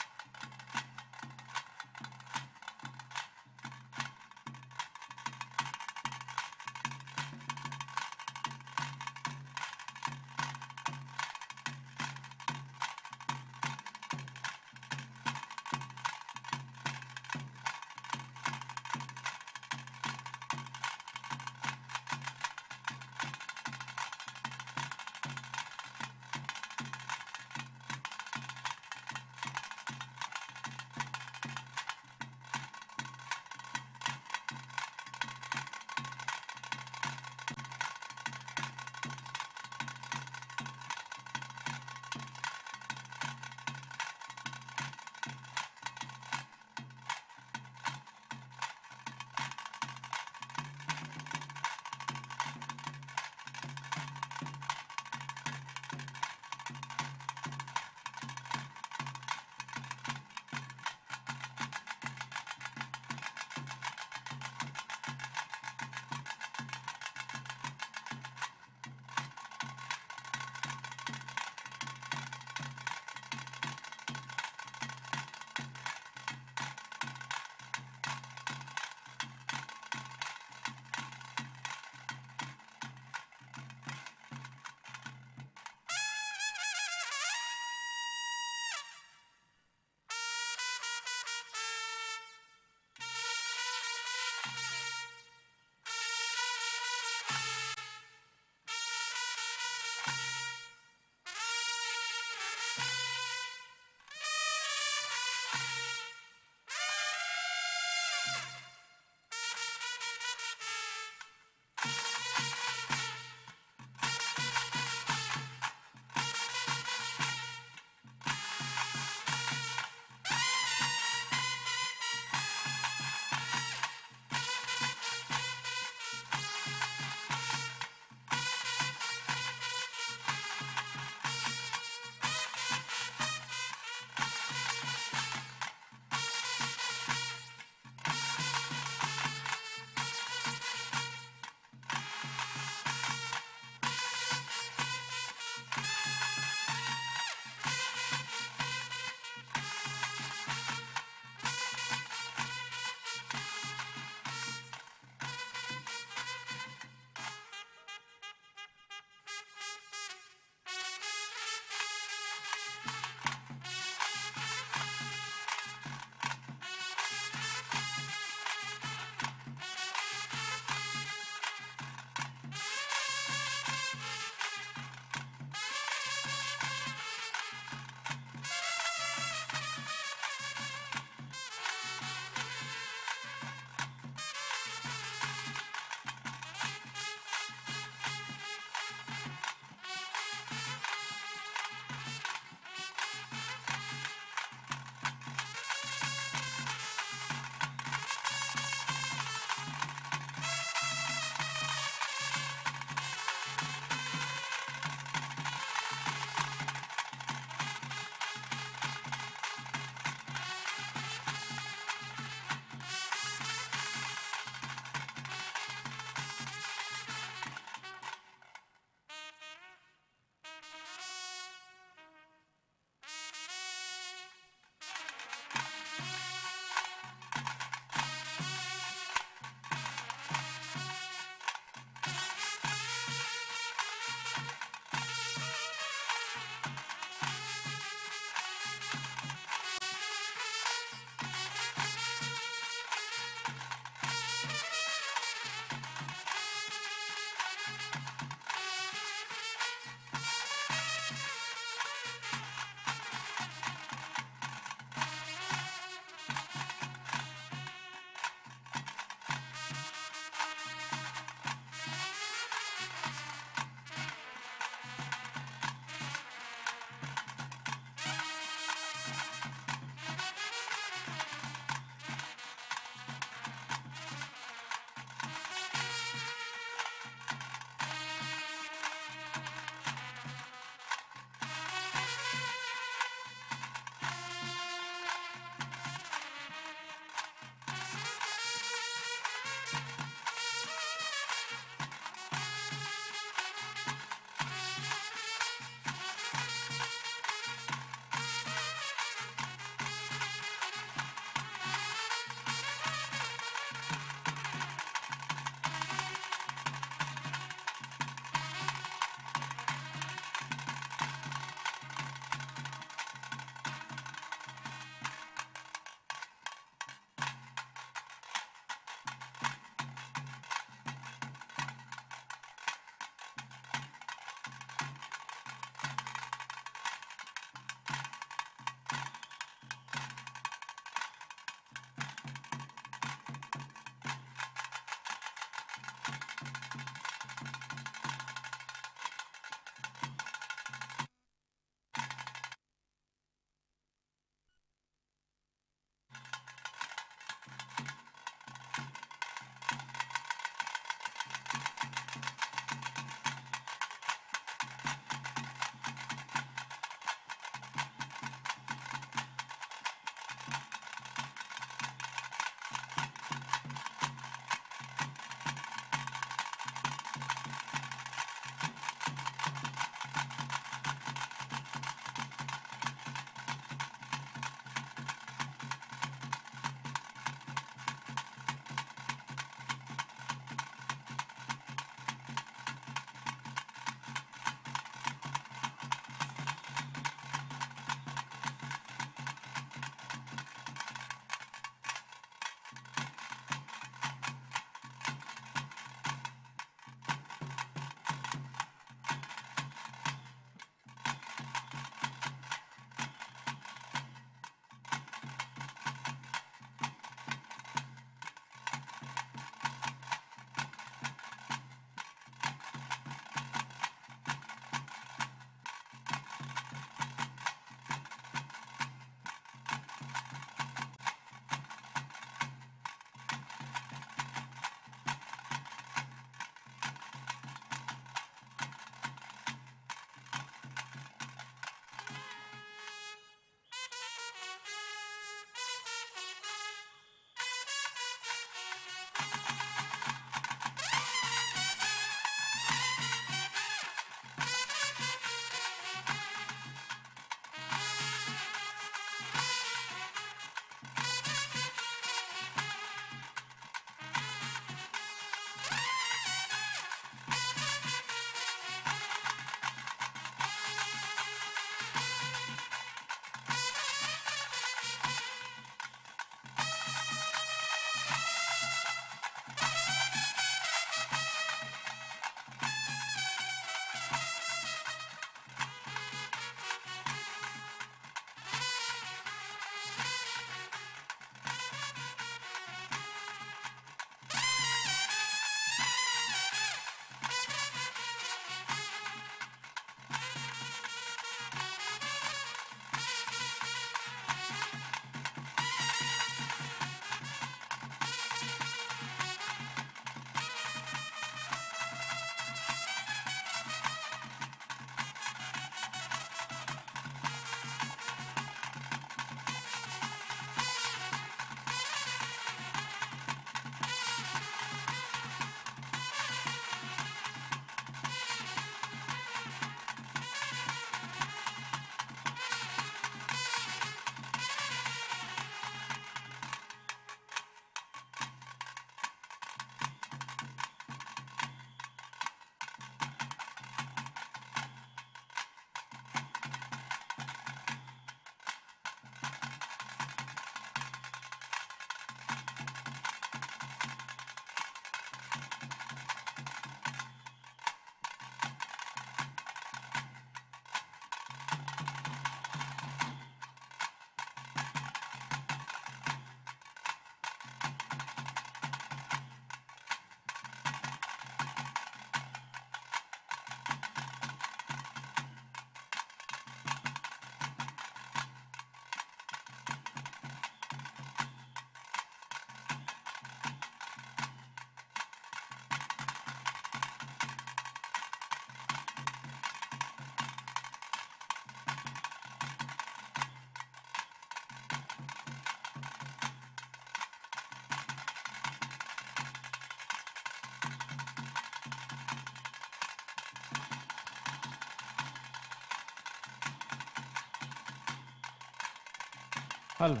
ಹಲೋ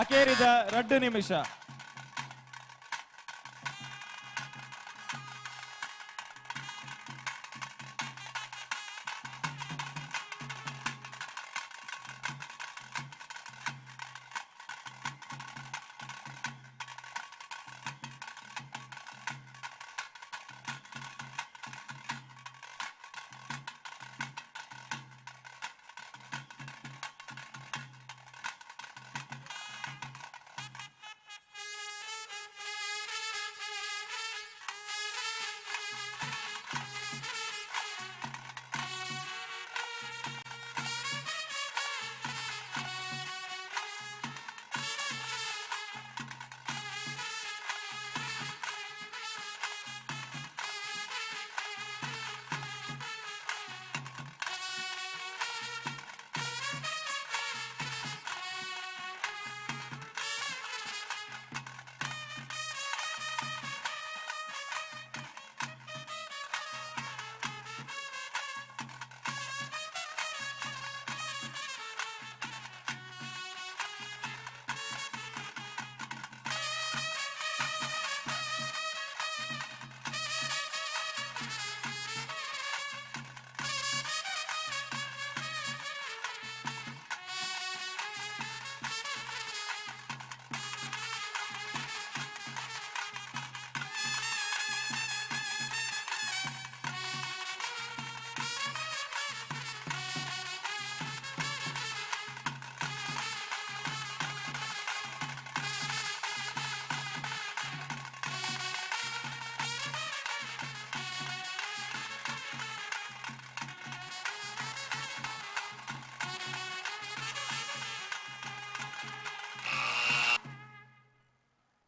ಅಕೇರಿದ 2 ನಿಮಿಷ.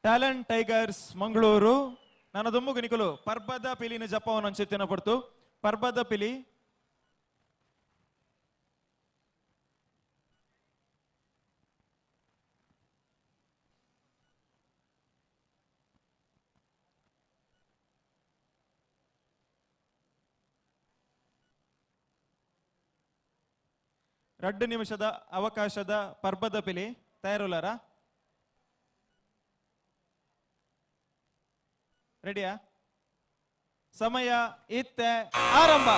ಟ್ಯಾಲೆಂಟ್ ಟೈಗರ್ಸ್ ಮಂಗಳೂರು ನನ್ನ ದುಮ್ಮುಗು ನಿಕುಲು ಪರ್ಬದ ಪಿಲಿನ ಜಪ್ಪವನ್ನು ಅಂಚೆತ್ತಿನ ಪಡ್ತು. ಪರ್ಬದ ಪಿಲಿ 2 ನಿಮಿಷದ ಅವಕಾಶದ ಪರ್ಬದ ಪಿಲಿ ತಯಾರುಲಾರ? ರೆಡಿಯಾ? ಸಮಯ ಇತ್ತೆ ಆರಂಭ.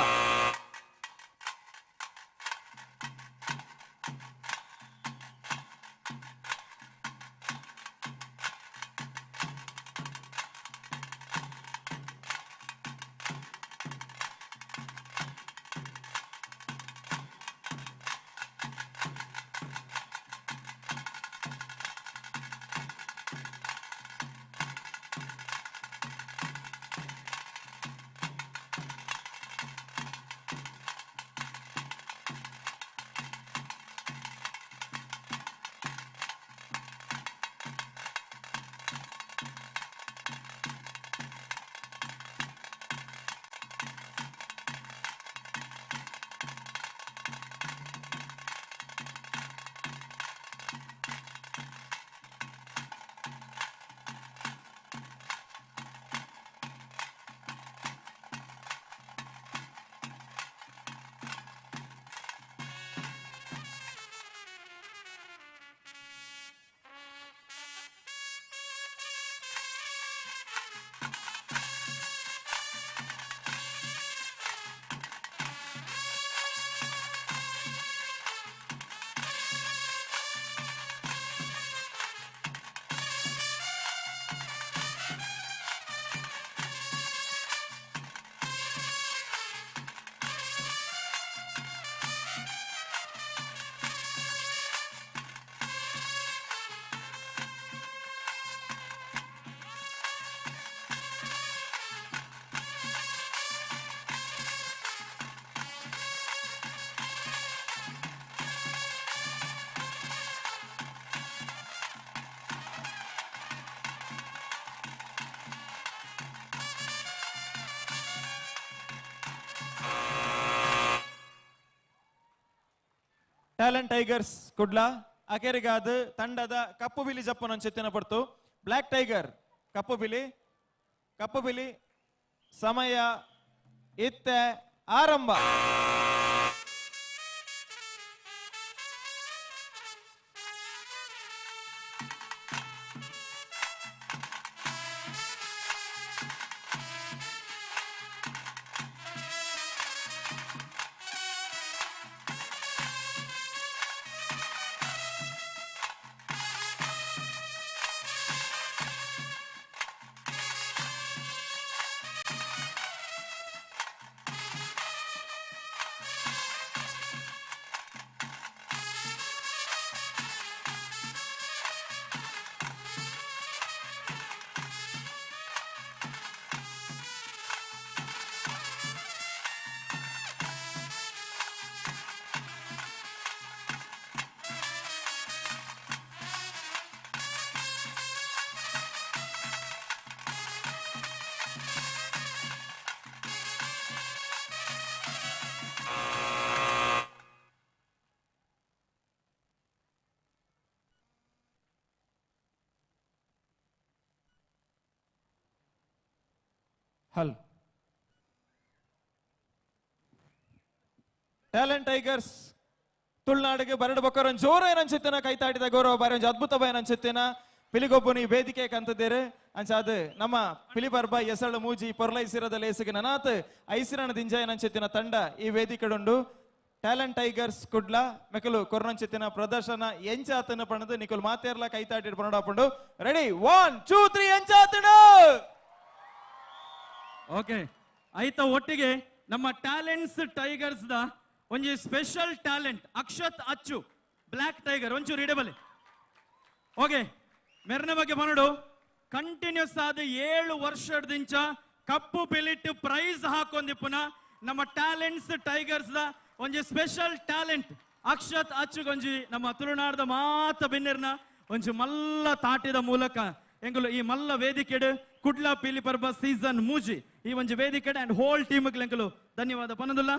ಟ್ಯಾಲೆಂಟ್ ಟೈಗರ್ಸ್ ಕುಡ್ಲ ಅಕೆರಿಗಾದ ತಂಡದ ಕಪ್ಪು ಬಿಲಿ ಜಪ್ಪನ ಚೆತ್ತಿನ ಪಡ್ತು. ಬ್ಲ್ಯಾಕ್ ಟೈಗರ್ ಕಪ್ಪು ಬಿಲಿ, ಕಪ್ಪು ಬಿಲಿ. ಸಮಯ ಇತ್ತೆ ಆರಂಭ. ಹಲ್ ಟ್ಯಾಲೆಂಟ್ ಟೈಗರ್ಸ್ ತುಳುನಾಡಿಗೆ ಬರಡು ಬೊಕ್ಕರೊಂದು ಜೋರ ಏನನ್ಸುತ್ತೇನ ಕೈತಾಟಿದ ಗೌರವ ಬಾರಿ ಒಂಜಿ ಅದ್ಭುತ ಏನನ್ಸುತ್ತೇನ ಪಿಲಿಗೊಬ್ಬನಿ ವೇದಿಕೆ ಕಂತದೇರು ಅಂಚಾದ ನಮ್ಮ ಪಿಲಿಪರ್ಬ ಎಸಳು ಮೂಜಿ ಪೊರ್ಲೈಸಿರದ ಲೇಸಿಗೆ ನನಾತ್ ಐಸಿರಣ ದಿಂಜಾಯ ನಂಚೆತ್ತಿನ ತಂಡ ಈ ವೇದಿಕೆಡುಂಡು. ಟ್ಯಾಲೆಂಟ್ ಟೈಗರ್ಸ್ ಕುಡ್ಲ ಮೆಕಲು ಕೊರ್ನಂಚೆತ್ತಿನ ಪ್ರದರ್ಶನ ಎಂಚಾತನ ಪಣದು ನಿಕುಲ್ ಮಾತೇರ್ಲ ಕೈತಾಟಿ ಪಣಡಾಪುಂಡು. ರೆಡಿ 1 2 3 ಎಂಚಾತನ. ಓಕೆ ಆಯ್ತಾ, ಒಟ್ಟಿಗೆ ನಮ್ಮ ಟ್ಯಾಲೆಂಟ್ಸ್ ಟೈಗರ್ಸ್ the ಒಂಜಿ special talent Akshat Achu black tiger ಒಂಚೂರು ಇಡಬಲೆ. ಓಕೆ ಮೆರ್ನ ಬಗ್ಗೆ ಬನ್ನಡು ಕಂಟಿನ್ಯೂಸ್ ಆದ 7 ವರ್ಷದಿಂಚ ಕಪ್ಪು ಪಿಲಿಟ್ ಪ್ರೈಸ್ ಹಾಕೊಂದಿಪ್ಪುನ ನಮ್ಮ ಟ್ಯಾಲೆಂಟ್ಸ್ ಟೈಗರ್ಸ್ the ಒಂಜಿ ಸ್ಪೆಷಲ್ ಟ್ಯಾಲೆಂಟ್ ಅಕ್ಷತ್ ಅಚ್ಚುಗೊಂಜಿ ನಮ್ಮ ತುಳುನಾಡದ ಮಾತ ಬಿನ್ನೆರ್ನ ಒಂಜಿ ಮಲ್ಲ ತಾಟಿದ ಮೂಲಕ ಎಂಗುಲು ಈ ಮಲ್ಲ ವೇದಿಕೆಡು ಕುಡ್ಲ ಪಿಲಿ ಪರ್ಬ ಸೀಸನ್ ಮೂಜಿ ಈ ಒಂಜಿ ವೇದಿಕೆಡ್ ಅಂಡ್ ಹೋಲ್ ಟೀಮ್ ಎಂಕುಲು ಧನ್ಯವಾದ ಪನದುಲ್ಲ.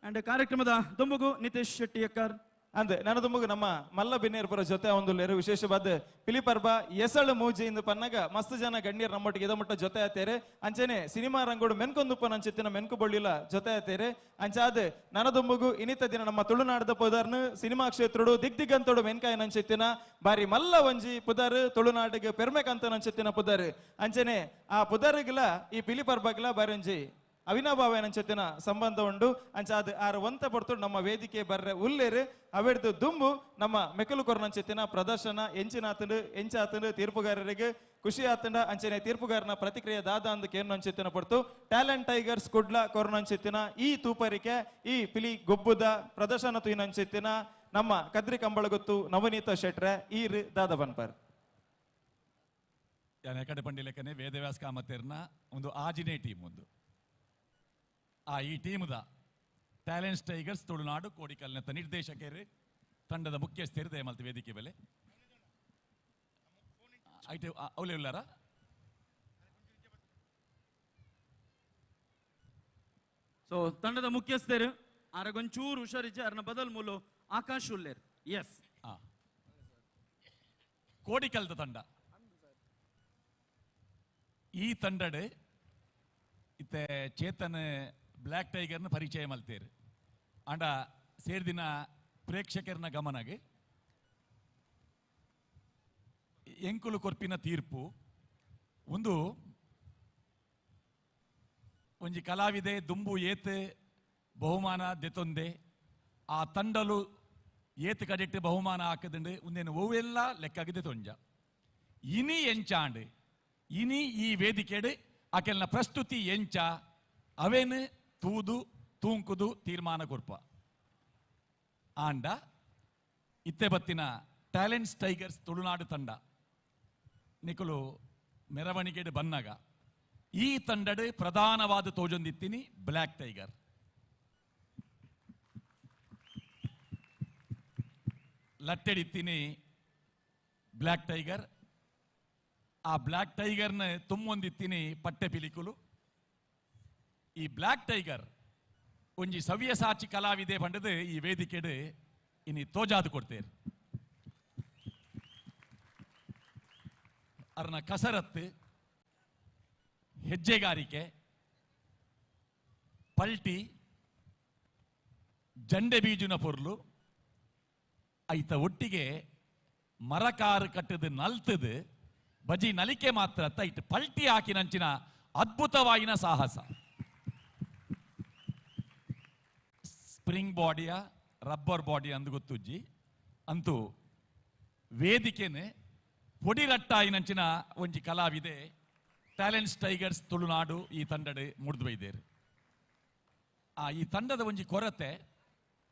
ಅಂಡ್ ಕಾರ್ಯಕ್ರಮದ ದುಂಬುಗು ನಿತೀಶ್ ಶೆಟ್ಟಿ ಅಕ್ಕರ್ ಅಂದ್ ನಾನು ದುಂಬುಗು ನಮ್ಮ ಮಲ್ಲ ಬಿನ್ನೇರ್ಪುರ ಜೊತೆ ಒಂದು ಲೇರು ವಿಶೇಷವಾದ ಪಿಲಿಪರ್ಬ ಎಸಳು ಮೂಜಿ ಇಂದು ಪನ್ನಗ ಮಸ್ತ್ ಜನ ಗಣ್ಯರು ನಮ್ಮೊಟ್ಟಿಗೆ ಇದಮುಟ್ಟ ಜೊತೆ ಆತೇರೆ. ಅಂಚನೆ ಸಿನಿಮಾ ರಂಗೋಡು ಮೆನ್ಕೊಂದುಪ್ಪ ನಂಚಿತ್ತಿನ ಮೆನ್ಕು ಬೊಳ್ಳಿಲ ಜೊತೆ ಆತೇರೆ. ಅಂಚಾದ ನನ್ನ ದುಂಬುಗು ಇನ್ನಿತ ದಿನ ನಮ್ಮ ತುಳುನಾಡದ ಪುದರ್ನು ಸಿನಿಮಾ ಕ್ಷೇತ್ರಡು ದಿಗ್ದಿಗಂತೋಡು ಮೆನ್ಕಾಯ ನಂಚಿತ್ತಿನ ಬಾರಿ ಮಲ್ಲ ಒಂಜಿ ಪುದರ್ ತುಳುನಾಡಿಗೆ ಪೆರ್ಮೆ ಕಂತ ನಂಚಿತ್ತಿನ ಪುದರ್. ಅಂಚನೆ ಆ ಪುದರ್ಗಿಲ ಈ ಪಿಲಿಪರ್ಬಗ್ಲ ಬಾರಿ ಒಂಜಿ ಅವಿನಾಭಾವ ನಂಚೆತ್ತಿನ ಸಂಬಂಧ ಉಂಡು. ಅಂಚಾದ ಆರು ಒಂತ ಪಡ್ತು ನಮ್ಮ ವೇದಿಕೆ ಬರ್ರೆ ಉಲ್ಲೇರು ಅವೆಡ್ದು ದುಂಬು ನಮ್ಮ ಮೆಕಲು ಕೊರನಂಚೆತ್ತಿನ ಪ್ರದರ್ಶನ ಎಂಚಿನಾತಂಡು ಎಂಚಾತಂಡು ತೀರ್ಪುಗಾರರಿಗೆ ಖುಷಿ ಆತಂಡ. ಅಂಚನೆ ತೀರ್ಪುಗಾರನ ಪ್ರತಿಕ್ರಿಯೆ ದಾದ ಅಂದು ಕೇನು ಪಡ್ತು ಟ್ಯಾಲೆಂಟ್ ಟೈಗರ್ಸ್ ಕುಡ್ಲ ಕೊರನಂಚೆತ್ತಿನ ಈ ತೂಪರಿಕೆ ಈ ಪಿಲಿ ಗೊಬ್ಬುದ ಪ್ರದರ್ಶನ ತೂಯಿನಂಚೆತ್ತಿನ ನಮ್ಮ ಕದ್ರಿ ಕಂಬಳಗುತ್ತು ನವನೀತ ಶೆಟ್ರೆ ಈರ್ ದಾದ ಬನ್ಪರ್. ಕಡೆ ಪಂಡಿಲೆಕ್ಕನೆ ವೇದವ್ಯಾಸ ಕಾಮತೇರ್ನ ಒಂದು ಆಜಿನೇ ಟೀಮ್ ಒಂದು ಆ ಈ ಟೀಮ್ದ ಟ್ಯಾಲೆಂಟ್ಸ್ ಟೈಗರ್ಸ್ ತುಳುನಾಡು ಕೋಡಿಕಲ್ನತ್ತ ನಿರ್ದೇಶಕರು ತಂಡದ ಮುಖ್ಯಸ್ಥರು ದಯಮಲ್ತಿ ವೇದಿಕೆ ಬೆಲೆ ಐಟೆ ಅವಲೇ ಉಲ್ಲಾರ. ಸೊ ತಂಡದ ಮುಖ್ಯಸ್ಥರು ಆರಗೊಂಚೂರು ಹುಷಾರಿಜ್ಜೆ ಅರ್ನ ಬದಲ್ ಮೂಲು ಆಕಾಶ್ ಉಲ್ಲೇರ್. ಎಸ್ ಕೋಡಿಕಲ್ದ ತಂಡ ಈ ತಂಡಡೆ ಇತ್ತೆ ಚೇತನ್ ಬ್ಲ್ಯಾಕ್ ಟೈಗರ್ನ ಪರಿಚಯ ಮಲ್ತೇರು. ಅಂಡ ಸೇರ್ದಿನ ಪ್ರೇಕ್ಷಕರನ ಗಮನಗೆ ಎಂಕುಲು ಕೊರ್ಪಿನ ತೀರ್ಪು ಒಂದು ಒಂಜಿ ಕಲಾವಿದೆ ದುಂಬು ಏತ್ ಬಹುಮಾನ ದೆತೊಂದೆ ಆ ತಂಡಲು ಏತ್ ಕಡೆಟ್ಟು ಬಹುಮಾನ ಹಾಕದಂಡು ಒಂದೇನು ಒವೆಲ್ಲ ಲೆಕ್ಕಾಗಿದೆ ತೊಂಜ ಇನಿ ಎಂಚಾಂಡ್ ಇನಿ ಈ ವೇದಿಕೆಡು ಆಕೆಲ್ನ ಪ್ರಸ್ತುತಿ ಎಂಚ ಅವೇನು ತೂದು ತೂಂಕುದು ತೀರ್ಮಾನ ಕೊರ್ಪ. ಆಂಡ ಇತ್ತೆ ಬತ್ತಿನ ಟ್ಯಾಲೆಂಟ್ಸ್ ಟೈಗರ್ಸ್ ತುಳುನಾಡು ತಂಡ ನಿಕುಲು ಮೆರವಣಿಗೆಡು ಬನ್ನಾಗ ಈ ತಂಡಡು ಪ್ರಧಾನವಾದ ತೋಜೊಂದಿತ್ತೀನಿ ಬ್ಲ್ಯಾಕ್ ಟೈಗರ್. ಲಟ್ಟೆಡಿತ್ತೀನಿ ಬ್ಲ್ಯಾಕ್ ಟೈಗರ್. ಆ ಬ್ಲ್ಯಾಕ್ ಟೈಗರ್ನ ತುಂಬೊಂದಿತ್ತೀನಿ ಪಟ್ಟೆ ಪಿಲಿಕುಲು. ಈ ಬ್ಲ್ಯಾಕ್ ಟೈಗರ್ ಒಂಜಿ ಸವ್ಯಸಾಚಿ ಕಲಾವಿದೆ ಪಂಡದು ಈ ವೇದಿಕೆಡು ಇನಿ ತೋಜಾದು ಕೊಡ್ತೇರು. ಅರ್ನ ಕಸರತ್ತು ಹೆಜ್ಜೆಗಾರಿಕೆ ಪಲ್ಟಿ ಜಂಡೆ ಬೀಜುನ ಪೊರ್ಲು ಐತ ಒಟ್ಟಿಗೆ ಮರಕಾರು ಕಟ್ಟದು ನಲ್ತದು ಬಜಿ ನಲಿಕೆ ಮಾತ್ರ ಇಟ್ಟು ಪಲ್ಟಿ ಹಾಕಿನಂಚಿನ ಅದ್ಭುತವಾಗಿನ ಸಾಹಸ. ಸ್ಪ್ರಿಂಗ್ ಬಾಡಿಯ ರಬ್ಬರ್ ಬಾಡಿ ಅಂದು ಗೊತ್ತುಜ್ಜಿ ಅಂತೂ ವೇದಿಕೆನೆ ಪೊಡಿರಟ್ಟಾಯಿನಂಚಿನ ಒಂಜಿ ಕಲಾವಿದೆ ಟ್ಯಾಲೆಂಟ್ಸ್ ಟೈಗರ್ಸ್ ತುಳುನಾಡು ಈ ತಂಡಡೆ ಮುಡಿದು ಬೈದೇರು. ಆ ಈ ತಂಡದ ಒಂಜಿ ಕೊರತೆ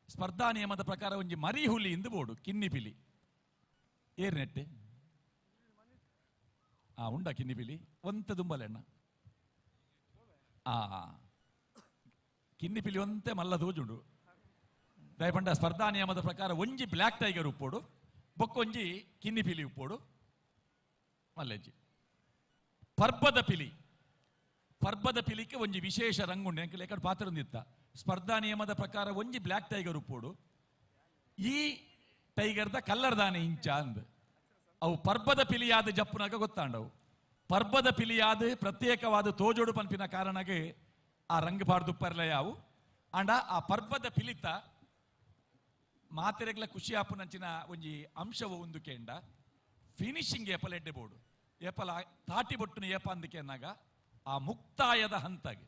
ಸ್ಪರ್ಧಾ ನಿಯಮದ ಪ್ರಕಾರ ಒಂಜಿ ಮರಿ ಹುಲಿ ಇಂದು ಬೋಡು ಕಿನ್ನಿ ಪಿಲಿ ಏರ್ ನೆಟ್ಟೆ ಆ ಉಂಡ ಕಿನ್ನಿ ಪಿಲಿ ಒಂತ ದುಂಬಲೆಣ್ಣ ಆ ಕಿನ್ನಿ ಪಿಲಿ ಒಂತೆ ಮಲ್ಲ ತೋಜುಂಡು. ದಯಪಂಡ ಸ್ಪರ್ಧಾ ನಿಯಮದ ಪ್ರಕಾರ ಒಂಜಿ ಬ್ಲ್ಯಾಕ್ ಟೈಗರ್ ಉಪ್ಪೋಡು ಬೊಕ್ಕೊಂಜಿ ಕಿನ್ನಿ ಪಿಲಿ ಉಪ್ಪೋಡು ಮಲ್ಲೆಜ್ಜಿ. ಪರ್ಬದ ಪಿಲಿ ಪರ್ಬದ ಪಿಲಿಗೆ ಒಂಜಿ ವಿಶೇಷ ರಂಗುಂಡೆ ಅಂಕಲ್ ಏಕಡೆ ಪಾತ್ರ ಹೊಂದಿತ್ತ. ಸ್ಪರ್ಧಾ ನಿಯಮದ ಪ್ರಕಾರ ಒಂಜಿ ಬ್ಲ್ಯಾಕ್ ಟೈಗರ್ ಉಪ್ಪೋಡು ಈ ಟೈಗರ್ದ ಕಲ್ಲರ್ದಾನೆ ಇಂಚ ಅಂದ್ ಅವು ಪರ್ಬದ ಪಿಲಿಯಾದ ಜಪ್ಪುನಾಗ ಗೊತ್ತಾಂಡವು. ಪರ್ಬದ ಪಿಲಿಯಾದ ಪ್ರತ್ಯೇಕವಾದ ತೋಜೋಡು ಪನ್ಪಿನ ಕಾರಣಗೆ ಆ ರಂಗ್ ಪಾಡ್ದುಪ್ಪರ್ಲೆ ಯಾವು ಆಂಡ ಆ ಪರ್ಬದ ಪಿಲಿತ ಮಾತೆರೆಗ್ಲ ಖುಷಿ ಆಪುನಂಚಿನ ಒಂಜಿ ಅಂಶವು ಒಂದು ಕೇಂಡ ಫಿನಿಶಿಂಗ್ ಏಪಲ ಎಡ್ಡೆ ಬೋಡು ಏಪಲ ತಾಟಿ ಬೊಟ್ಟುನ ಏಪ ಅಂದಕೆನ್ನಾಗ ಆ ಮುಕ್ತಾಯದ ಹಂತಾಗಿ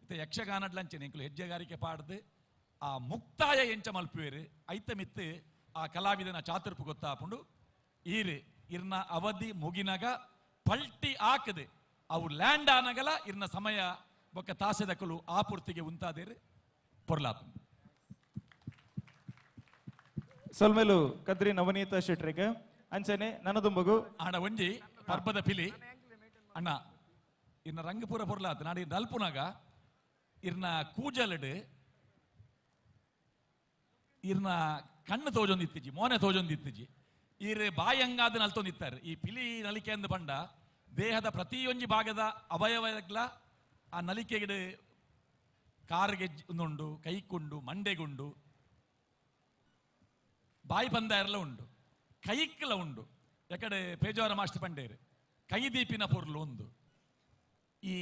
ಇತ್ತೆ ಯಕ್ಷಗಾನಡ್ಲಂಚನೆ ಎಂಕುಲು ಹೆಜ್ಜೆಗಾರಿಕೆ ಪಾಡ್ದು ಆ ಮುಕ್ತಾಯ ಎಂಚ ಮಲ್ಪುವೇರು ಐತ ಮಿತ್ತು ಆ ಕಲಾವಿದನ ಚಾತುರ್ಪು ಗೊತ್ತಾಪುಂಡು ಈರು ಇರ್ನ ಅವಧಿ ಮುಗಿನಾಗ ಪಲ್ಟಿ ಆಕದೆ ಅವು ಲ್ಯಾಂಡ್ ಆನಗಲ ಇರ್ನ ಸಮಯ ಬೊಕ್ಕ ತಾಸೆದಕಲು ಆ ಪೂರ್ತಿಗೆ ಉಂತಾದೇರು ಪೊರ್ಲಾಪು. ಸೊಲ್ಮೆಲು ಕದ್ರಿ ನವನೀತ ಶೆಟ್ರಿಗೆ ಅಂಚನೆ ನನದುಂಬಗು ಆಡ ಒಂಜಿ ಪರ್ಬದ ಪಿಲಿ ಅಣ್ಣ ಇರ್ನ ರಂಗಪುರ ಪೊರ್ಲಾತ್ ನಾಡಿ ನಲ್ಪುನಾಗ ಇರ್ನ ಕೂಜಲಡು ಇರ್ನ ಕಣ್ಣು ತೋಜೊಂದಿತ್ತಿಜಿ ಮೋನೆ ತೋಜೊಂದಿತ್ತಿಜಿ ಈರ್ ಬಾಯಿ ಹಂಗಾದ ನಲ್ತೊಂದಿತ್ತಾರೆ. ಈ ಪಿಲಿ ನಲಿಕೆ ಅಂದ ಪಂಡ ದೇಹದ ಪ್ರತಿಯೊಂಜಿ ಭಾಗದ ಅವಯವಗ್ಲ ಆ ನಲಿಕೆಗೆ ಕಾರ್ಗೆ ಉಂಡು, ಕೈಕುಂಡು, ಮಂಡೆಗುಂಡು, ಬಾಯಿ ಪಂದಾರೆಲ್ಲ ಉಂಡು, ಕೈಕ್ಲ ಉಂಡು. ಯಾಕಡೆ ಪೇಜಾವರ ಮಾಸ್ಟರ್ ಪಂಡೇರು ಕೈದೀಪಿನ ಪೊರ್ಲು ಒಂದು ಈ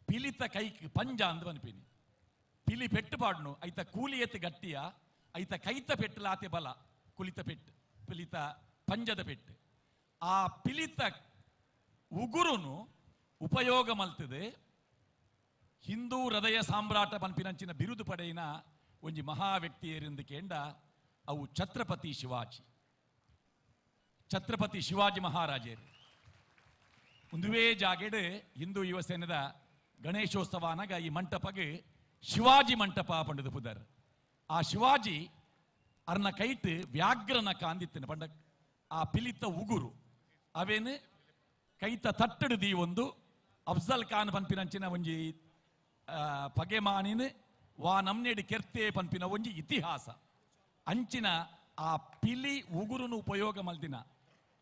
ಪಿಲಿತ ಕೈಕ್ ಪಂಜ ಅಂದ್ ಪನ್ಪಿನಿ. ಪಿಲಿ ಪೆಟ್ಟು ಪಾಡ್ನು ಐತ ಕೂಲಿ ಎತ್ತಿ ಗಟ್ಟಿಯ ಐತ ಕೈತ ಪೆಟ್ಟಲಾತೆ ಬಲ ಕುಲಿತ ಪೆಟ್ಟು ಪಿಲಿತ ಪಂಜದ ಪೆಟ್ಟು. ಆ ಪಿಲಿತ ಉಗುರುನು ಉಪಯೋಗ ಮಲ್ತದೆ ಹಿಂದೂ ಹೃದಯ ಸಾಮ್ರಾಟ ಪನ್ಪಿನಂಚಿನ ಬಿರುದು ಪಡೆಯಿನ ಒಂಜಿ ಮಹಾ ವ್ಯಕ್ತಿಯರೆಂದು ಕೇಂಡ ಅವು ಛತ್ರಪತಿ ಶಿವಾಜಿ, ಛತ್ರಪತಿ ಶಿವಾಜಿ ಮಹಾರಾಜರು. ಒಂದುವೇ ಜಾಗೆಡು ಹಿಂದೂ ಯುವ ಸೇನೆದ ಗಣೇಶೋತ್ಸವ ಅನಗ ಈ ಮಂಟಪಗೆ ಶಿವಾಜಿ ಮಂಟಪ ಪಂಡದು ಪುದರ್. ಆ ಶಿವಾಜಿ ಅರ್ನ ಕೈಟ್ ವ್ಯಾಘ್ರನ ಕಾಂದಿತ್ತನ ಪಂಡ ಆ ಪಿಲಿತ ಉಗುರು ಅವೇನು ಕೈತ ತಟ್ಟಡು ದೀ ಒಂದು ಅಫ್ಜಲ್ ಖಾನ್ ಪನ್ಪಿನಂಚಿನ ಒಂಜಿ ಪಗೆಮಾನಿನ ವಾ ನಮ್ನೆಡಿ ಕೆರ್ತೆ ಪನ್ಪಿನ ಒಂಜಿ ಇತಿಹಾಸ. ಅಂಚಿನ ಆ ಪಿಲಿ ಉಗುರುನು ಉಪಯೋಗ ಮಲ್ದಿನ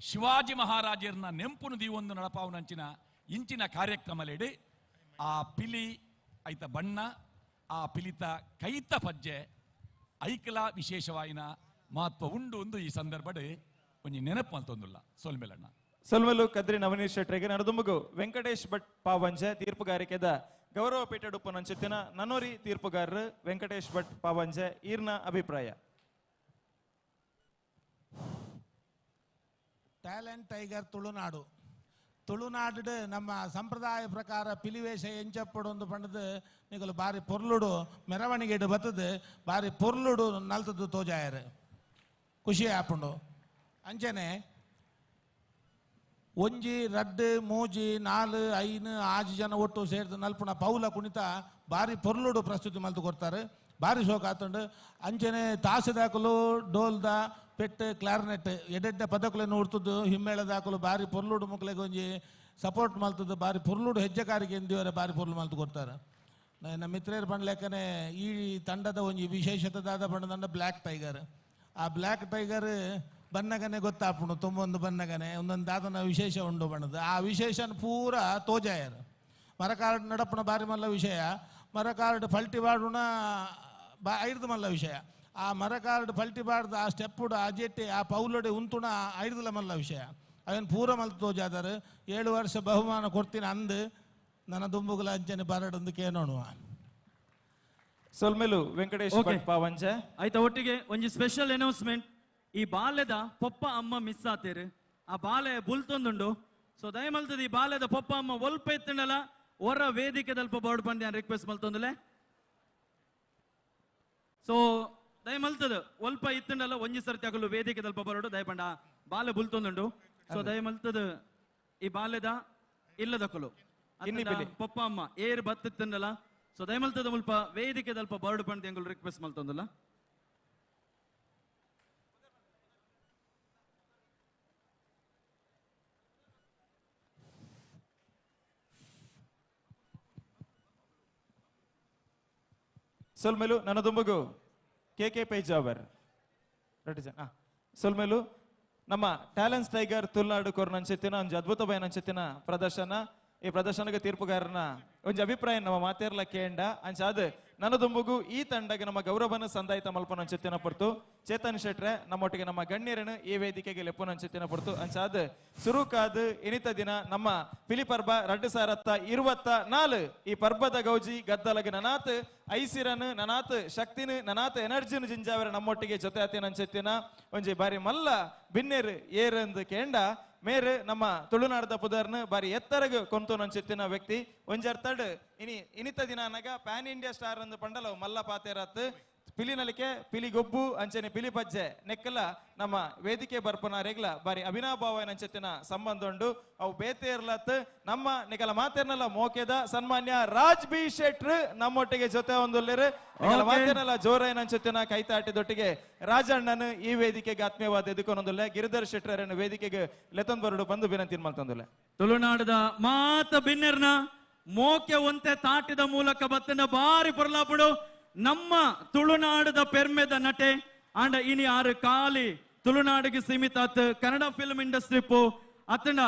ಶಿವಾಜಿ ಮಹಾರಾಜರ್ನ ನೆಂಪುನು ದೀವೊಂದು ನಡಪಾವನಂಚಿನ ಇಂಚಿನ ಕಾರ್ಯಕ್ರಮಲೆಡೆ ಆ ಪಿಲಿ ಐತ ಬಣ್ಣ ಆ ಪಿಲಿತ ಕೈತ ಪಜ್ಜೆ ಐಕಲ ವಿಶೇಷವಾಯಿನ ಮಹತ್ವ ಉಂಡು ಒಂದು ಈ ಸಂದರ್ಭಡೆ ಒಂಜಿ ನೆನಪು ಮಲ್ತೊಂದುಲ್ಲ. ಸೊಲ್ಮೆಲಣ್ಣ. ಸೊಲ್ಮೆಲು ಕದ್ರಿ ನವನೀಶ್ ಶೆಟ್ರಿಗೆ ನಡುದುಂಬಗು ವೆಂಕಟೇಶ್ ಭಟ್ ಪಾವಂಜೆ ತೀರ್ಪುಗಾರಿಕೆದ ಗೌರವ ಪೀಠ ಡುಪ್ಪನಂಚಿತ್ತಿನ ನನೋರಿ ತೀರ್ಪುಗಾರರು ವೆಂಕಟೇಶ್ ಭಟ್ ಪಾವಂಜೆ ಈರ್ನ ಅಭಿಪ್ರಾಯ. Talent tiger Tulunadu. ತುಳುನಾಡು ನಮ್ಮ ಸಂಪ್ರದಾಯ ಪ್ರಕಾರ ಪಿಲಿವೇಶ ಎಂಚಪ್ಪಡು ಪಂಡದು ನಿಗಲು ಬಾರಿ ಪೊರ್ಲುಡು ಮೆರವಣಿಗೆಡು ಬತ್ತದು ಬಾರಿ ಪೊರ್ಲುಡು ನಲ್ತದ್ದು ತೋಜಾಯರು ಖುಷಿ ಆಪುಂಡು. ಅಂಚನೆ ಒಂಜಿ ರಡ್ಡು ಮೂಜಿ ನಾಲು ಐನು ಆಜು ಜನ ಒಟ್ಟು ಸೇರ್ದು ನಲ್ಪುಣ ಪೌಲ ಕುಣಿತ ಬಾರಿ ಪೊರ್ಲುಡು ಪ್ರಸ್ತುತಿ ಮಲ್ತು ಕೊಡ್ತಾರೆ, ಬಾರಿ ಶೋಕ ಆತುಂಡು. ಅಂಚನೆ ತಾಸೆದಾಕಲು ಡೋಲ್ದ ಪೆಟ್ಟು ಕ್ಲಾರ್ನೆಟ್ ಎಡೆಡ್ಡೆ ಪದಕುಲೆನ್ ಉಡ್ತದ್ದು ಹಿಮ್ಮೇಳದಾಕಲು ಬಾರಿ ಪೊರ್ಲುಡು ಮುಕ್ಲೆಗ್ ಒಂಜಿ ಸಪೋರ್ಟ್ ಮಲ್ತದ್ದು ಬಾರಿ ಪೊರ್ಲುಡು ಹೆಜ್ಜೆಕಾರಿಗೆ ಎಂದಿವರೆ ಬಾರಿ ಪೊರ್ಲು ಮಲ್ತು ಕೊಡ್ತಾರೆ. ನನ್ನ ಮಿತ್ರರು ಪಂಡ್ಲೆಕ್ಕನೆ ಈ ತಂಡದ ಒಂಜಿ ವಿಶೇಷತೆ ದಾದ ಪಂಡದಂಡ ಬ್ಲ್ಯಾಕ್ ಟೈಗರ್. ಆ ಬ್ಲ್ಯಾಕ್ ಟೈಗರ್ ಬನ್ನಗನೆ ಗೊತ್ತಾಪುಂಡು ತುಂಬೊಂದು ಬನ್ನಗನೆ ಒಂದೊಂದು ದಾದನ ವಿಶೇಷ ಉಂಡು ಬಣ್ಣದ ಆ ವಿಶೇಷನ ಪೂರ ತೋಜಾಯರು. ಮರಕಾರ್ಡ್ ನಡಪುಣ ಬಾರಿ ಮಲ್ಲ ವಿಷಯ, ಮರಕಾರ್ಡ್ ಫಲ್ಟಿ ಬಾಡುಣ ಬಾ ಐರ್ದು ಮಲ್ಲ ವಿಷಯ. ಆ ಮರಕಾರ್ಡ್ ಫಲ್ಟಿ ಬಾಡ್ದು ಆ ಸ್ಟೆಪ್ಪುಡು ಆ ಜೆಟ್ಟಿ ಆ ಪೌಲೊಡೆ ಉಂತುಣ ಐರ್ದುಲ ಮಲ್ಲ ವಿಷಯ. ಅವೇನು ಪೂರ ಮಲ್ತು ತೋಜಾದಾರು. 7 ವರ್ಷ ಬಹುಮಾನ ಕೊಡ್ತೀನಿ ಅಂದು ನನ್ನ ದುಂಬುಗುಲ ಅಂಚನೆ ಬರಡೊಂದು ಕೇನೋಣುವ. ಸೊಲ್ಮೆಲು ವೆಂಕಟೇಶ್ ಭಟ್ ಪಾವಂಜೆ. ಆಯ್ತಾ ಒಟ್ಟಿಗೆ ಒಂಜಿ ಸ್ಪೆಷಲ್ ಅನೌನ್ಸ್ಮೆಂಟ್. ಈ ಬಾಲ್ಯದ ಪೊಪ್ಪ ಅಮ್ಮ ಮಿಸ್ ಆತೇರು, ಆ ಬಾಲೆ ಬುಲ್ತೊಂದುಂಡು. ಸೊ ದಯಮಲ್ತದ ಈ ಬಾಲ್ಯದ ಪೊಪ್ಪ ಅಮ್ಮ ಒಲ್ಪ ಎತ್ತಂಡಲ ಹೊರ ವೇದಿಕೆ ದಲ್ಪ ಬೋರ್ಡ್ ಬಂದೆ ರಿಕ್ವೆಸ್ಟ್ ಮಲ್ತೊಂದುಲೆ. ಸೊ ದಯಮಲ್ತದ ಒಲ್ಪ ಇತ್ತಂಡಲ ಒಂಜಿ ಸರ್ತಿ ಆಗಲು ವೇದಿಕೆ ದಲ್ಪ ಬರೋಡು ದಯಪಂಡ ಬಾಲೆ ಬುಲ್ತೊಂದುಂಡು. ಸೊ ದಯಮಲ್ತದ ಈ ಬಾಲ್ಯದ ಇಲ್ಲದಕಲು ಪೊಪ್ಪ ಅಮ್ಮ ಏರ್ ಬತ್ತಿತ್ತಂಡಲ ಸೊ ದಯಮಲ್ತದ ಮುಲ್ಪ ವೇದಿಕೆ ದಲ್ಪ ಬೋರ್ಡ್ ಬಂದೆ ರಿಕ್ವೆಸ್ಟ್ ಮಲ್ತೊಂದುಲ್ಲ. ಸೊಲ್ಮೆಲು ನನದುಂಬಗು ಕೆ ಕೆ ಪೇಜಾವರ್ ಜನ. ಸೊಲ್ಮೆಲು ನಮ್ಮ ಟ್ಯಾಲೆಂಟ್ಸ್ ಟೈಗರ್ ತುಳುನಾಡು ಕೊರ್ನಂಚಿತ್ತಿನ ಒಂಜಿ ಅದ್ಭುತವಾಯಿನಂಚಿತ್ತಿನ ಪ್ರದರ್ಶನ. ಈ ಪ್ರದರ್ಶನಕ್ಕೆ ತೀರ್ಪುಗಾರನ ಒಂಜಿ ಅಭಿಪ್ರಾಯ ನಮ್ಮ ಮಾತೇರ್ಲ ಕೇಂಡ ಅಂಚಾದ ನನದುಂಬುಗು ಈ ತಂಡಗೆ ನಮ್ಮ ಗೌರವನ ಸಂದಾಯಿತ ಮಲ್ಪನಂಚಿತ್ತಿನ ಪೊರ್ತು ಚೇತನ್ ಶೆಟ್ರೆ ನಮ್ಮೊಟ್ಟಿಗೆ ನಮ್ಮ ಗಣ್ಯರನ್ನು ಈ ವೇದಿಕೆಗೆ ಲೆಪ್ಪುನಂಚಿತ್ತಿನ ಪೊರ್ತು ಅಂಚಾದ್ ಸುರುಕಾದ್ ಇನಿತ ದಿನ ನಮ್ಮ ಪಿಲಿ ಪರ್ಬ 2024 ಈ ಪರ್ಬದ ಗೌಜಿ ಗದ್ದಲಗ ನನಾತ್ ಐಸಿರನ್ ನನಾತ್ ಶಕ್ತಿನ ನನಾತ್ ಎನರ್ಜಿನ ಜಿಂಜಾವರ ನಮ್ಮೊಟ್ಟಿಗೆ ಜೊತೆ ಆತಿನಂಚಿತ್ತಿನ ಒಂಜಿ ಬಾರಿ ಮಲ್ಲ ಬಿನ್ನೆರ್ ಏರಂದು ಕೇಂಡ ಮೇರು ನಮ್ಮ ತುಳುನಾಡದ ಪುದರ್ನ ಬಾರಿ ಎತ್ತರಗ ಕೊಂತು ನಂಚಿತ್ತಿನ ವ್ಯಕ್ತಿ ಒಂಜರ್ತಡ್ ಇನಿ ಇನಿತ ದಿನ ಅನಗ ಪ್ಯಾನ್ ಇಂಡಿಯಾ ಸ್ಟಾರ್ ಅಂದು ಪಂಡಲವು ಮಲ್ಲ ಪಾತೇರತ್ ಪಿಲಿನಲಿಕೆ ಪಿಲಿ ಗೊಬ್ಬು ಅಂಚನೆ ಪಿಲಿ ಪಜ್ಜೆ ನೆಕ್ಕಲ ನಮ್ಮ ವೇದಿಕೆ ಬರ್ಪನ ರೆಗ್ಲ ಬಾರಿ ಅವಿನಾಭಾವ ನಂಚೆತ್ತಿನ ಸಂಬಂಧ ಉಂಡು ಅವು ಬೇತೇರ್ಲತ್ ನಮ್ಮ ನಿಕಲ ಮಾತೇರ್ನಲ್ಲ ಮೋಕೆದ ಸನ್ಮಾನ್ಯ ರಾಜ್ ಬಿ ಶೆಟ್ರ್ ನಮ್ಮೊಟ್ಟಿಗೆ ಜೊತೆ ಒಂದುಲ್ಲೇರು ನಿಕಲ ಮಾತೇರ್ನಲ್ಲ ಜೋರ ನಂಚೆತ್ತಿನ ಕೈತಾಟಿದೊಟ್ಟಿಗೆ ರಾಜಣ್ಣನ ಈ ವೇದಿಕೆಗೆ ಆತ್ಮೀಯವಾದ ಎದುಕೊಂದುಲ್ಲೆ ಗಿರಿಧರ್ ಶೆಟ್ರನ್ನು ವೇದಿಕೆಗೆ ಲೆತೊಂದು ಬರಡು ಬಂದು ವಿನಂತಿ ಮಲ್ತೊಂದುಲ್ಲೆ. ತುಳುನಾಡದ ಮಾತ ಬಿನ್ನೆರ್ನ ಮೋಕೆ ಒಂತೆ ತಾಟಿದ ಮೂಲಕ ಬತ್ತನ ಬಾರಿ ಪೊರ್ಲಾಪುಡು ನಮ್ಮ ತುಳುನಾಡದ ಪೆರ್ಮೆದ ನಟೆ ಆಂಡ ಇನಿ ಆರು ಕಾಲಿ ತುಳುನಾಡಿಗೆ ಸೀಮಿತ ಆತ್ ಕನ್ನಡ ಫಿಲ್ಮ್ ಇಂಡಸ್ಟ್ರಿ ಪೋ ಅತನ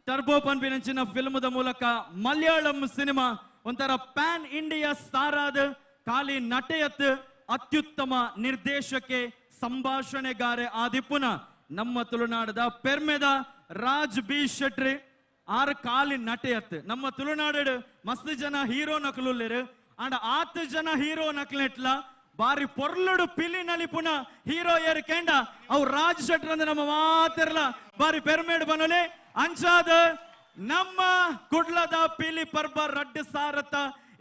ಟರ್ಬೋ ಪನ್ಪಿನಂಚಿನ ಫಿಲ್ಮದ ಮೂಲಕ ಮಲಯಾಳಂ ಸಿನಿಮಾ ಒಂಥರ ಪ್ಯಾನ್ ಇಂಡಿಯಾ ಸ್ಟಾರ್ ಆದ ಖಾಲಿ ನಟೆಯತ್ ಅತ್ಯುತ್ತಮ ನಿರ್ದೇಶಕೆ ಸಂಭಾಷಣೆಗಾರೆ ಆದಿಪುನ ನಮ್ಮ ತುಳುನಾಡದ ಪೆರ್ಮೆದ ರಾಜ್ ಬಿ ಶೆಟ್ರಿ ಆರು ಕಾಲಿ ನಟೆಯತ್. ನಮ್ಮ ತುಳುನಾಡು ಮಸ್ತ್ ಜನ ಹೀರೋ ನಕಲುಲ್ಲೇರು ಅಂಡ ಆತ್ ಜನ ಹೀರೋ ನಕ್ಲೆಟ್ಲ ಬಾರಿ ಪೊರ್ಲುಡು ಪಿಲಿ ನಲಿಪುನ ಹೀರೋ ಏರ್ ಕೆಂಡ ಅವು ರಾಜ್ ಶೆಟ್ರ್ ಅಂದ್ರೆ ನಮ್ಮ ಮಾತಿರ್ಲ ಬಾರಿ ಪೆರ್ಮೇಡ್ ಬನಲೆ ಅಂಚಾದ ನಮ್ಮ ಕುಡ್ಲದ ಪಿಲಿ ಪರ್ಬ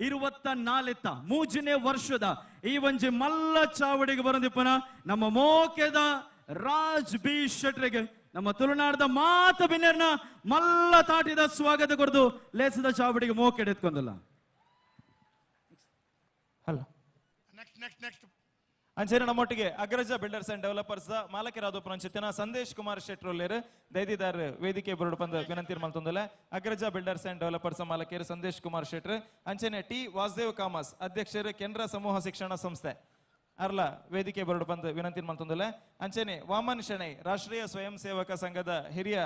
2024 ಮೂಜನೇ ವರ್ಷದ ಈ ಒಂಜಿ ಮಲ್ಲ ಚಾವಡಿಗೆ ಬರಂದಿಪ್ಪನ ನಮ್ಮ ಮೋಕೆದ ರಾಜ್ ಬಿ ಶೆಟ್ರಿಗೆ ನಮ್ಮ ತುಳುನಾಡದ ಮಾತು ಬಿನ್ನೆರ್ನ ಮಲ್ಲ ತಾಟಿದ ಸ್ವಾಗತ ಕೊಡ್ದು ಲೇಸದ ಚಾವಡಿಗೆ ಮೋಕೆಡ್ ಎತ್ಕೊಂಡಲ್ಲ. ಹಲೋ ನೆಕ್ಸ್ಟ್ ನೆಕ್ಸ್ಟ್ ಅಂಚೆನೆ ನಮ್ಮೊಟ್ಟಿಗೆ ಅಗ್ರಜ ಬಿಲ್ಡರ್ಸ್ ಅಂಡ್ ಡೆವಲಪರ್ಸ್ ಮಾಲಕರಾದ ಪುರಂಚಿತ್ತಿನ ಸಂದೇಶ್ ಕುಮಾರ್ ಶೆಟ್ರೋಲೇರ್ ದೈದಿದಾರ್ ವೇದಿಕೆ ಬರಡು ಪಂದ ವಿನಂತಿ ಮಲ್ತೊಂದುಲ್ಲೆ. ಅಗ್ರಜ ಬಿಲ್ಡರ್ಸ್ ಅಂಡ್ ಡೆವಲಪರ್ಸ್ ಮಾಲಕರು ಸಂದೇಶ್ ಕುಮಾರ್ ಶೆಟ್ರ್ ಅಂಚೆನೆ ಟಿ ವಾಸುದೇವ್ ಕಾಮಸ್ ಅಧ್ಯಕ್ಷರು ಕೆನರಾ ಸಮೂಹ ಶಿಕ್ಷಣ ಸಂಸ್ಥೆ ಅರ್ಲ ವೇದಿಕೆ ಬರಡು ಪಂದ ವಿನಂತಿ ಮಲ್ತೊಂದುಲ್ಲೆ. ಅಂಚೆನೆ ವಾಮನ್ ಶೆಣೈ ರಾಷ್ಟ್ರೀಯ ಸ್ವಯಂ ಸೇವಕ ಸಂಘದ ಹಿರಿಯ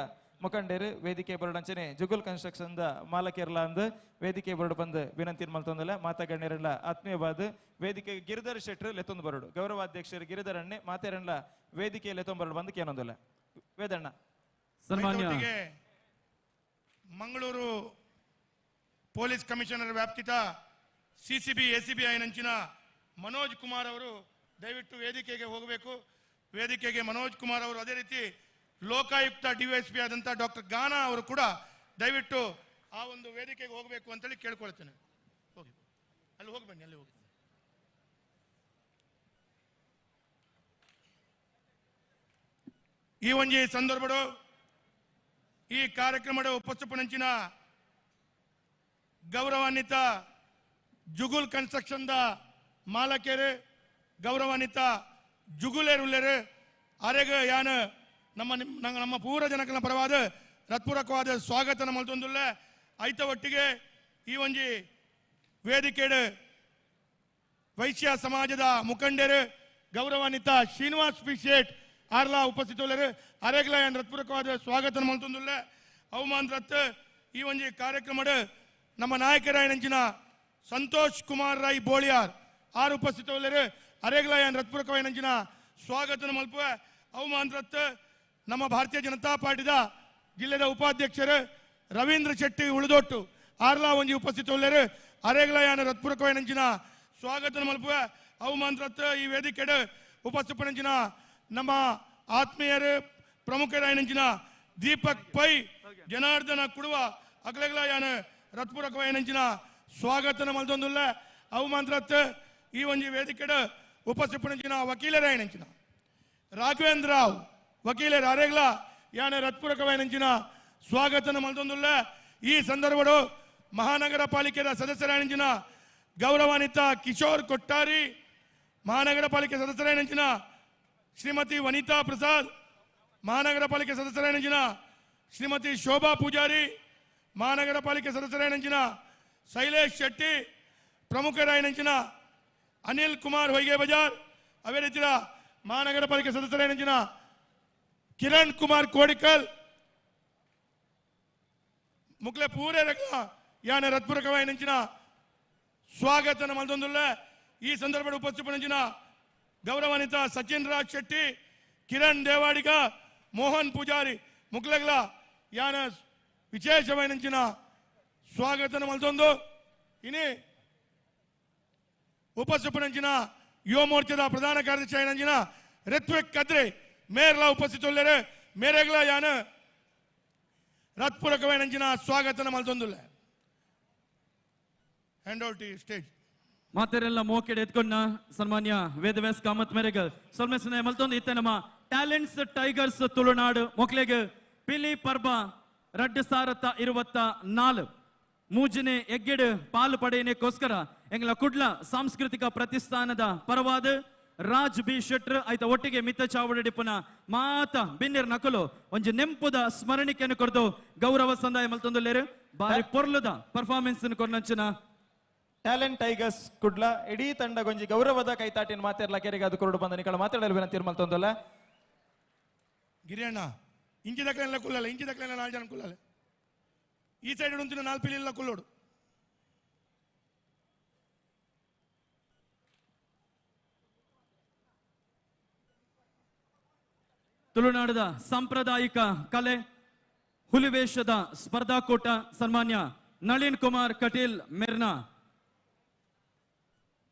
ಮುಖಂಡರು ವೇದಿಕೆ ಬರಡು ಅಂಚೆನೆ ಜುಗುಲ್ ಕನ್ಸ್ಟ್ರಕ್ಷನ್ the ಮಾಲಕಿರ್ಲ ಅಂದ್ ವೇದಿಕೆ ಬರಡು ಬಂದು ವಿನಂತಿ ಮಲ್ತೊಂದುಲ್ಲೆ. ಮಾತಾ ಗಣ್ಯರೆಲ್ಲ ಆತ್ಮೀಯವಾದ ವೇದಿಕೆ ಗಿರಿಧರ್ ಶೆಟ್ರು ಲೆತ್ತೊಂದು ಬರಡು ಗೌರವಾಧ್ಯಕ್ಷರು ಗಿರಿಧರ್ ಅಣ್ಣೆ ಮಾತೆರಣ್ಣ ವೇದಿಕೆ ಲೆತ್ತೊಂದು ಬರಡು ಬಂದು ಕೇನೊಂದುಲ್ಲೆ. ವೇದಣ್ಣ ಸನ್ಮಾನ್ಯ ಮಂಗಳೂರು ಪೊಲೀಸ್ ಕಮಿಷನರ್ ವ್ಯಾಪ್ತಿತ ಸಿಸಿಬಿ ಎಸಿಬಿ ಐನಂಚಿನ ಮನೋಜ್ ಕುಮಾರ್ ಅವರು ದಯವಿಟ್ಟು ವೇದಿಕೆಗೆ ಹೋಗಬೇಕು. ವೇದಿಕೆಗೆ ಮನೋಜ್ ಕುಮಾರ್ ಅವರು, ಅದೇ ರೀತಿ ಲೋಕಾಯುಕ್ತ ಡಿವೈಎಸ್ಪಿ ಆದಂಥ ಡಾಕ್ಟರ್ ಗಾನಾ ಅವರು ಕೂಡ ದಯವಿಟ್ಟು ಆ ಒಂದು ವೇದಿಕೆಗೆ ಹೋಗಬೇಕು ಅಂತೇಳಿ ಕೇಳ್ಕೊಳ್ತೇನೆ. ಹೋಗಿ ಅಲ್ಲಿ ಹೋಗಿ ಬನ್ನಿ, ಅಲ್ಲಿ ಹೋಗಿ. ಈ ಒಂಜಿ ಸಂದರ್ಭಡು ಈ ಕಾರ್ಯಕ್ರಮದ ಉಪಸ್ಥಿಪನಂಚಿನ ಗೌರವಾನ್ವಿತ ಜುಗುಲ್ ಕನ್ಸ್ಟ್ರಕ್ಷನ್ the ಮಾಲಕರು ಗೌರವಾನ್ವಿತ ಜುಗುಲೇರುಲ್ಲೇರು ಅರೆಗ ಯಾನ ನಮ್ಮ ನಮ್ಮ ಪೂರ ಜನಕನ ಪರವಾದ ಹೃತ್ಪೂರ್ವಕವಾದ ಸ್ವಾಗತ ಮಲ್ತೊಂದುಲ್ಲೆ. ಐತ ಒಟ್ಟಿಗೆ ಈ ಒಂಜಿ ವೇದಿಕೆಡು ವೈಶ್ಯ ಸಮಾಜದ ಮುಖಂಡರು ಗೌರವಾನ್ವಿತ ಶ್ರೀನಿವಾಸ್ ಪಿ ಶೇಟ್ ಆರ್ಲಾ ಉಪಸ್ಥಿತುಳ್ಳರು ಅರೆಗ್ಲ ಯಾನ್ ಹೃತ್ಪೂರ್ವಕವಾದ ಸ್ವಾಗತ ಮಲ್ತೊಂದುಲ್ಲೆ. ಅವಮಾನ ರತ್ ಈ ಒಂಜಿ ಕಾರ್ಯಕ್ರಮದ ನಮ್ಮ ನಾಯಕರಾಯನಂಚಿನ ಸಂತೋಷ್ ಕುಮಾರ್ ರೈ ಬೋಳಿಯಾರ್ ಆರು ಉಪಸ್ಥಿತುಳ್ಳರು ಅರೆಗ್ಲ ಯಾನ್ ಹೃತ್ಪೂರ್ವಕವಾಯಿನಂಚಿನ ಸ್ವಾಗತ ಮಲ್ಪುವೆ. ಅವಮಾನ ರತ್ ನಮ್ಮ ಭಾರತೀಯ ಜನತಾ ಪಾರ್ಟಿದ ಜಿಲ್ಲೆದ ಉಪಾಧ್ಯಕ್ಷರು ರವೀಂದ್ರ ಶೆಟ್ಟಿ ಉಳಿದೊಟ್ಟು ಆರ್ಲಾ ಒಂಜಿ ಉಪಸ್ಥಿತುಳ್ಳರು ಅರೆಗ್ಲ ಯಾನ್ ಹೃತ್ಪೂರ್ವಕವಾಯಿನಂಚಿನ ಸ್ವಾಗತ ಮಲ್ಪುವೆ. ಅವಮಾನ ರತ್ ಈ ವೇದಿಕೆಡು ಉಪಸ್ಥಿತಪನಂಚಿನ ನಮ್ಮ ಆತ್ಮೀಯರು ಪ್ರಮುಖರಾಯನಂಚಿನ ದೀಪಕ್ ಪೈ ಜನಾರ್ದನ ಕುಡುವ ಅಗ್ಲಗ್ಲ ಯಾನ್ ಹೃತ್ಪೂರ್ವಕವಾಯಿನಂಚಿನ ಸ್ವಾಗತನ ಮಲ್ತೊಂದುಲ್ಲೆ. ಅವಮಾನ ರತ್ ಈ ಒಂಜಿ ವೇದಿಕೆಡು ಉಪಸ್ಥಿತಪನಂಚಿನ ವಕೀಲರಾಯನಂಚಿನ ರಾಘವೇಂದ್ರ ರಾವ್ ವಕೀಲರ ಅರೆಗ್ಲ ಯಾನ ಹೃತ್ಪೂರ್ವಕವಾಯಿನಂಚಿನ ಸ್ವಾಗತನ ಮಲ್ತೊಂದುಲ್ಲೆ. ಈ ಸಂದರ್ಭಡು ಮಹಾನಗರ ಪಾಲಿಕೆಯ ಸದಸ್ಯರಾಯನಂಚಿನ ಗೌರವಾನ್ವಿತ ಕಿಶೋರ್ ಕೊಟ್ಟಾರಿ, ಮಹಾನಗರ ಪಾಲಿಕೆ ಸದಸ್ಯರಾಯನಂಚಿನ ಶ್ರೀಮತಿ ವನಿತಾ ಪ್ರಸಾದ್, ಮಹಾನಗರ ಪಾಲಿಕೆ ಸದಸ್ಯರಾಯನಂಚಿನ ಶ್ರೀಮತಿ ಶೋಭಾ ಪೂಜಾರಿ, ಮಹಾನಗರ ಪಾಲಿಕೆ ಸದಸ್ಯರಾಯನಂಚಿನ ಶೈಲೇಶ್ ಶೆಟ್ಟಿ, ಪ್ರಮುಖರಾಯನಂಚಿನ ಅನಿಲ್ ಕುಮಾರ್ ಹೊಯ್ಗೆ ಬಜಾರ್, ಅದೇ ರೀತಿಯ ಮಹಾನಗರ ಪಾಲಿಕೆ ಸದಸ್ಯರಾಯನಂಚಿನ ಕಿರಣ್ ಕುಮಾರ್ ಕೋಡಿಕಲ್ ಮುಕ್ಲೆ ಪೂರೆ ರಗ್ಲ ಯಾನ ಹೃತ್ಪೂರ್ವಕವಾಯಿನಂಚಿನ ಸ್ವಾಗತನ ಮಲ್ತೊಂದುಲ್ಲೆ. ಈ ಸಂದರ್ಭದ ಉಪಸ್ಥಿತರಿನ ಗೌರವಾನ್ವಿತ ಸಚಿನ್ ರಾಜ್ ಶೆಟ್ಟಿ, ಕಿರಣ್ ದೇವಾಡಿಗ, ಮೋಹನ್ ಪೂಜಾರಿ ಮುಕ್ಲಗ್ಲ ಯಾನ ವಿಶೇಷವೈನಂಚಿನ ಸ್ವಾಗತನ ಮಲ್ತೊಂದು ಇನಿ ಉಪಸ್ಥಿತರಿನ ಯುವ ಮೋರ್ಚಾದ ಪ್ರಧಾನ ಕಾರ್ಯದರ್ಶಿ ಐನಂಚಿನ ಋತ್ವಿಕ್ ಕದ್ರಿ ಮೇರ್ಲ ಉಪಸ್ಥಿತುಳ್ಳರೆ ಮೇರೆಗ್ಲ ಯಾನ ರತ್ಪೂರಕವೈನಂಚಿನ ಸ್ವಾಗತನ ಮಲ್ತೊಂದುಲ್ಲೆ. ಹ್ಯಾಂಡ್ ಓವರ್ ಟು ಸ್ಟೇಜ್. ಮಾತೆರೆಲ್ಲ ಮೋಕೆಡ್ ಎತ್ಕೊಂಡ ಸನ್ಮಾನ್ಯ ವೇದವ್ಯಾಸ್ ಕಾಮತ್ ಮೇರೆಗ್ ಸೊಲ್ಮೆ ಸುನೆ ಮಲ್ತೊಂದು ಇತ್ತೆ ನಮ್ಮ ಟ್ಯಾಲೆಂಟ್ಸ್ ಟೈಗರ್ಸ್ ತುಳುನಾಡು ಮೊಕ್ಲೆಗ್ ಪಿಲಿ ಪರ್ಬ 2024 ಮೂಜನೆ ಎಗ್ಗೆಡು ಪಾಲು ಪಡೆಯನೆಕ್ಕೋಸ್ಕರ ಎಂಗ್ಲ ಕುಡ್ಲ ಸಾಂಸ್ಕೃತಿಕ ಪ್ರತಿಷ್ಠಾನದ ಪರವಾದ ರಾಜ್ ಬಿ ಶೆಟ್ರ್ ಆಯ್ತ ಒಟ್ಟಿಗೆ ಮಿತ್ತ ಚಾವಡಿಪುನ ಮಾತ ಬಿನ್ನಿರ್ ನಕಲು ಒಂಜಿ ನೆಂಪುದ ಸ್ಮರಣಿಕೆಯನ್ನು ಕೊರ್ದು ಗೌರವ ಸಂದಾಯ ಮಲ್ತೊಂದುಲ್ಲೇರು. ಬಾರಿ ಪೊರ್ಲುದ ಪರ್ಫಾರ್ಮೆನ್ಸ್ ಕೊರ್ನಂಚಿನ ಟ್ಯಾಲೆಂಟ್ ಟೈಗರ್ಸ್ ಕುಡ್ಲ ಇಡೀ ತಂಡ ಗೊಂಜಿ ಗೌರವದ ಕೈತಾಟಿನ ಮಾತೆರ್ಲ ಕೆರೆಗೆ ಅದು ಕೊರಡು ಬಂದ ನಿಕಳ ಮಾತಾಡಲು ವಿನಂತಿ ಮಲ್ತೊಂದಲ್ಲ. ಗಿರಿಯಣ್ಣ ಇಂಚಿ ದಕ್ಕಲೆಲ್ಲ ಕುಲ್ಲಲ್ಲ, ಇಂಚಿ ದಕ್ಕಲೆಲ್ಲ 4 ಜನ ಕುಲ್ಲಲ್ಲ, ಈ ಸೈಡ್ ಉಂಟಿನ 4 ಪಿಲಿಲ್ಲ ಕುಲ್ಲೋಡು. ತುಳುನಾಡದ ಸಾಂಪ್ರದಾಯಿಕ ಕಲೆ ಹುಲಿವೇಷದ ಸ್ಪರ್ಧಾಕೂಟ ಸನ್ಮಾನ್ಯ ನಳಿನ್ ಕುಮಾರ್ ಕಟೀಲ್ ಮೆರ್ನಾ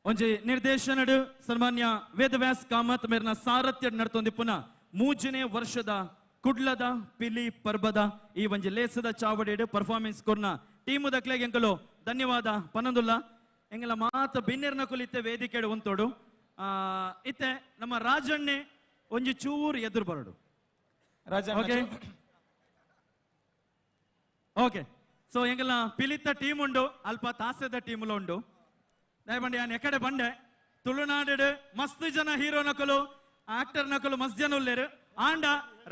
ಒಂಜಿ ನಿರ್ದೇಶನಡು ಸನ್ಮಾನ್ಯ ವೇದವ್ಯಾಸ್ ಕಾಮತ್ ಮೇರ್ನ ಸಾರಥ್ಯ ನಡ್ತೊಂದಿ ಪುನಃ 3ನೇ ವರ್ಷದ ಕುಡ್ಲದ ಪಿಲಿ ಪರ್ಬದ ಈ ಒಂಜಿ ಲೇಸದ ಚಾವಡಿಡು ಪರ್ಫಾರ್ಮೆನ್ಸ್ ಕೊರ್ನ ಟೀಮು ದಕ್ಲೆಗ್ ಎಂಕಲು ಧನ್ಯವಾದ ಪನಂದುಲ್ಲ. ಎಂಗಲ ಮಾತ ಬಿನ್ನೆರ್ನ ಕುಲಿತ್ತೆ ವೇದಿಕೆಡು ಒಂತೋಡು ಇತ್ತೆ ನಮ್ಮ ರಾಜಣ್ಣೆ ಒಂಜಿ ಚೂರು ಎದುರು ಬರಡು. ಓಕೆ ಓಕೆ, ಸೊ ಎಂಗಲ ಪಿಲಿತ ಟೀಮ್ ಉಂಡು, ಅಲ್ಪ ತಾಸೆದ ಟೀಮ್ಲ ಉಂಡು. ದಯಬಂಡೆ ಯಾನ್ ಎಕಡೆ ಬಂಡೆ ತುಳುನಾಡು ಮಸ್ತ್ ಜನ ಹೀರೋ ನಕಲು ಆಕ್ಟರ್ ನಕಲು ಮಸ್ತ್ ಜನ ಉಲ್ಲೇರು. ಆಂಡ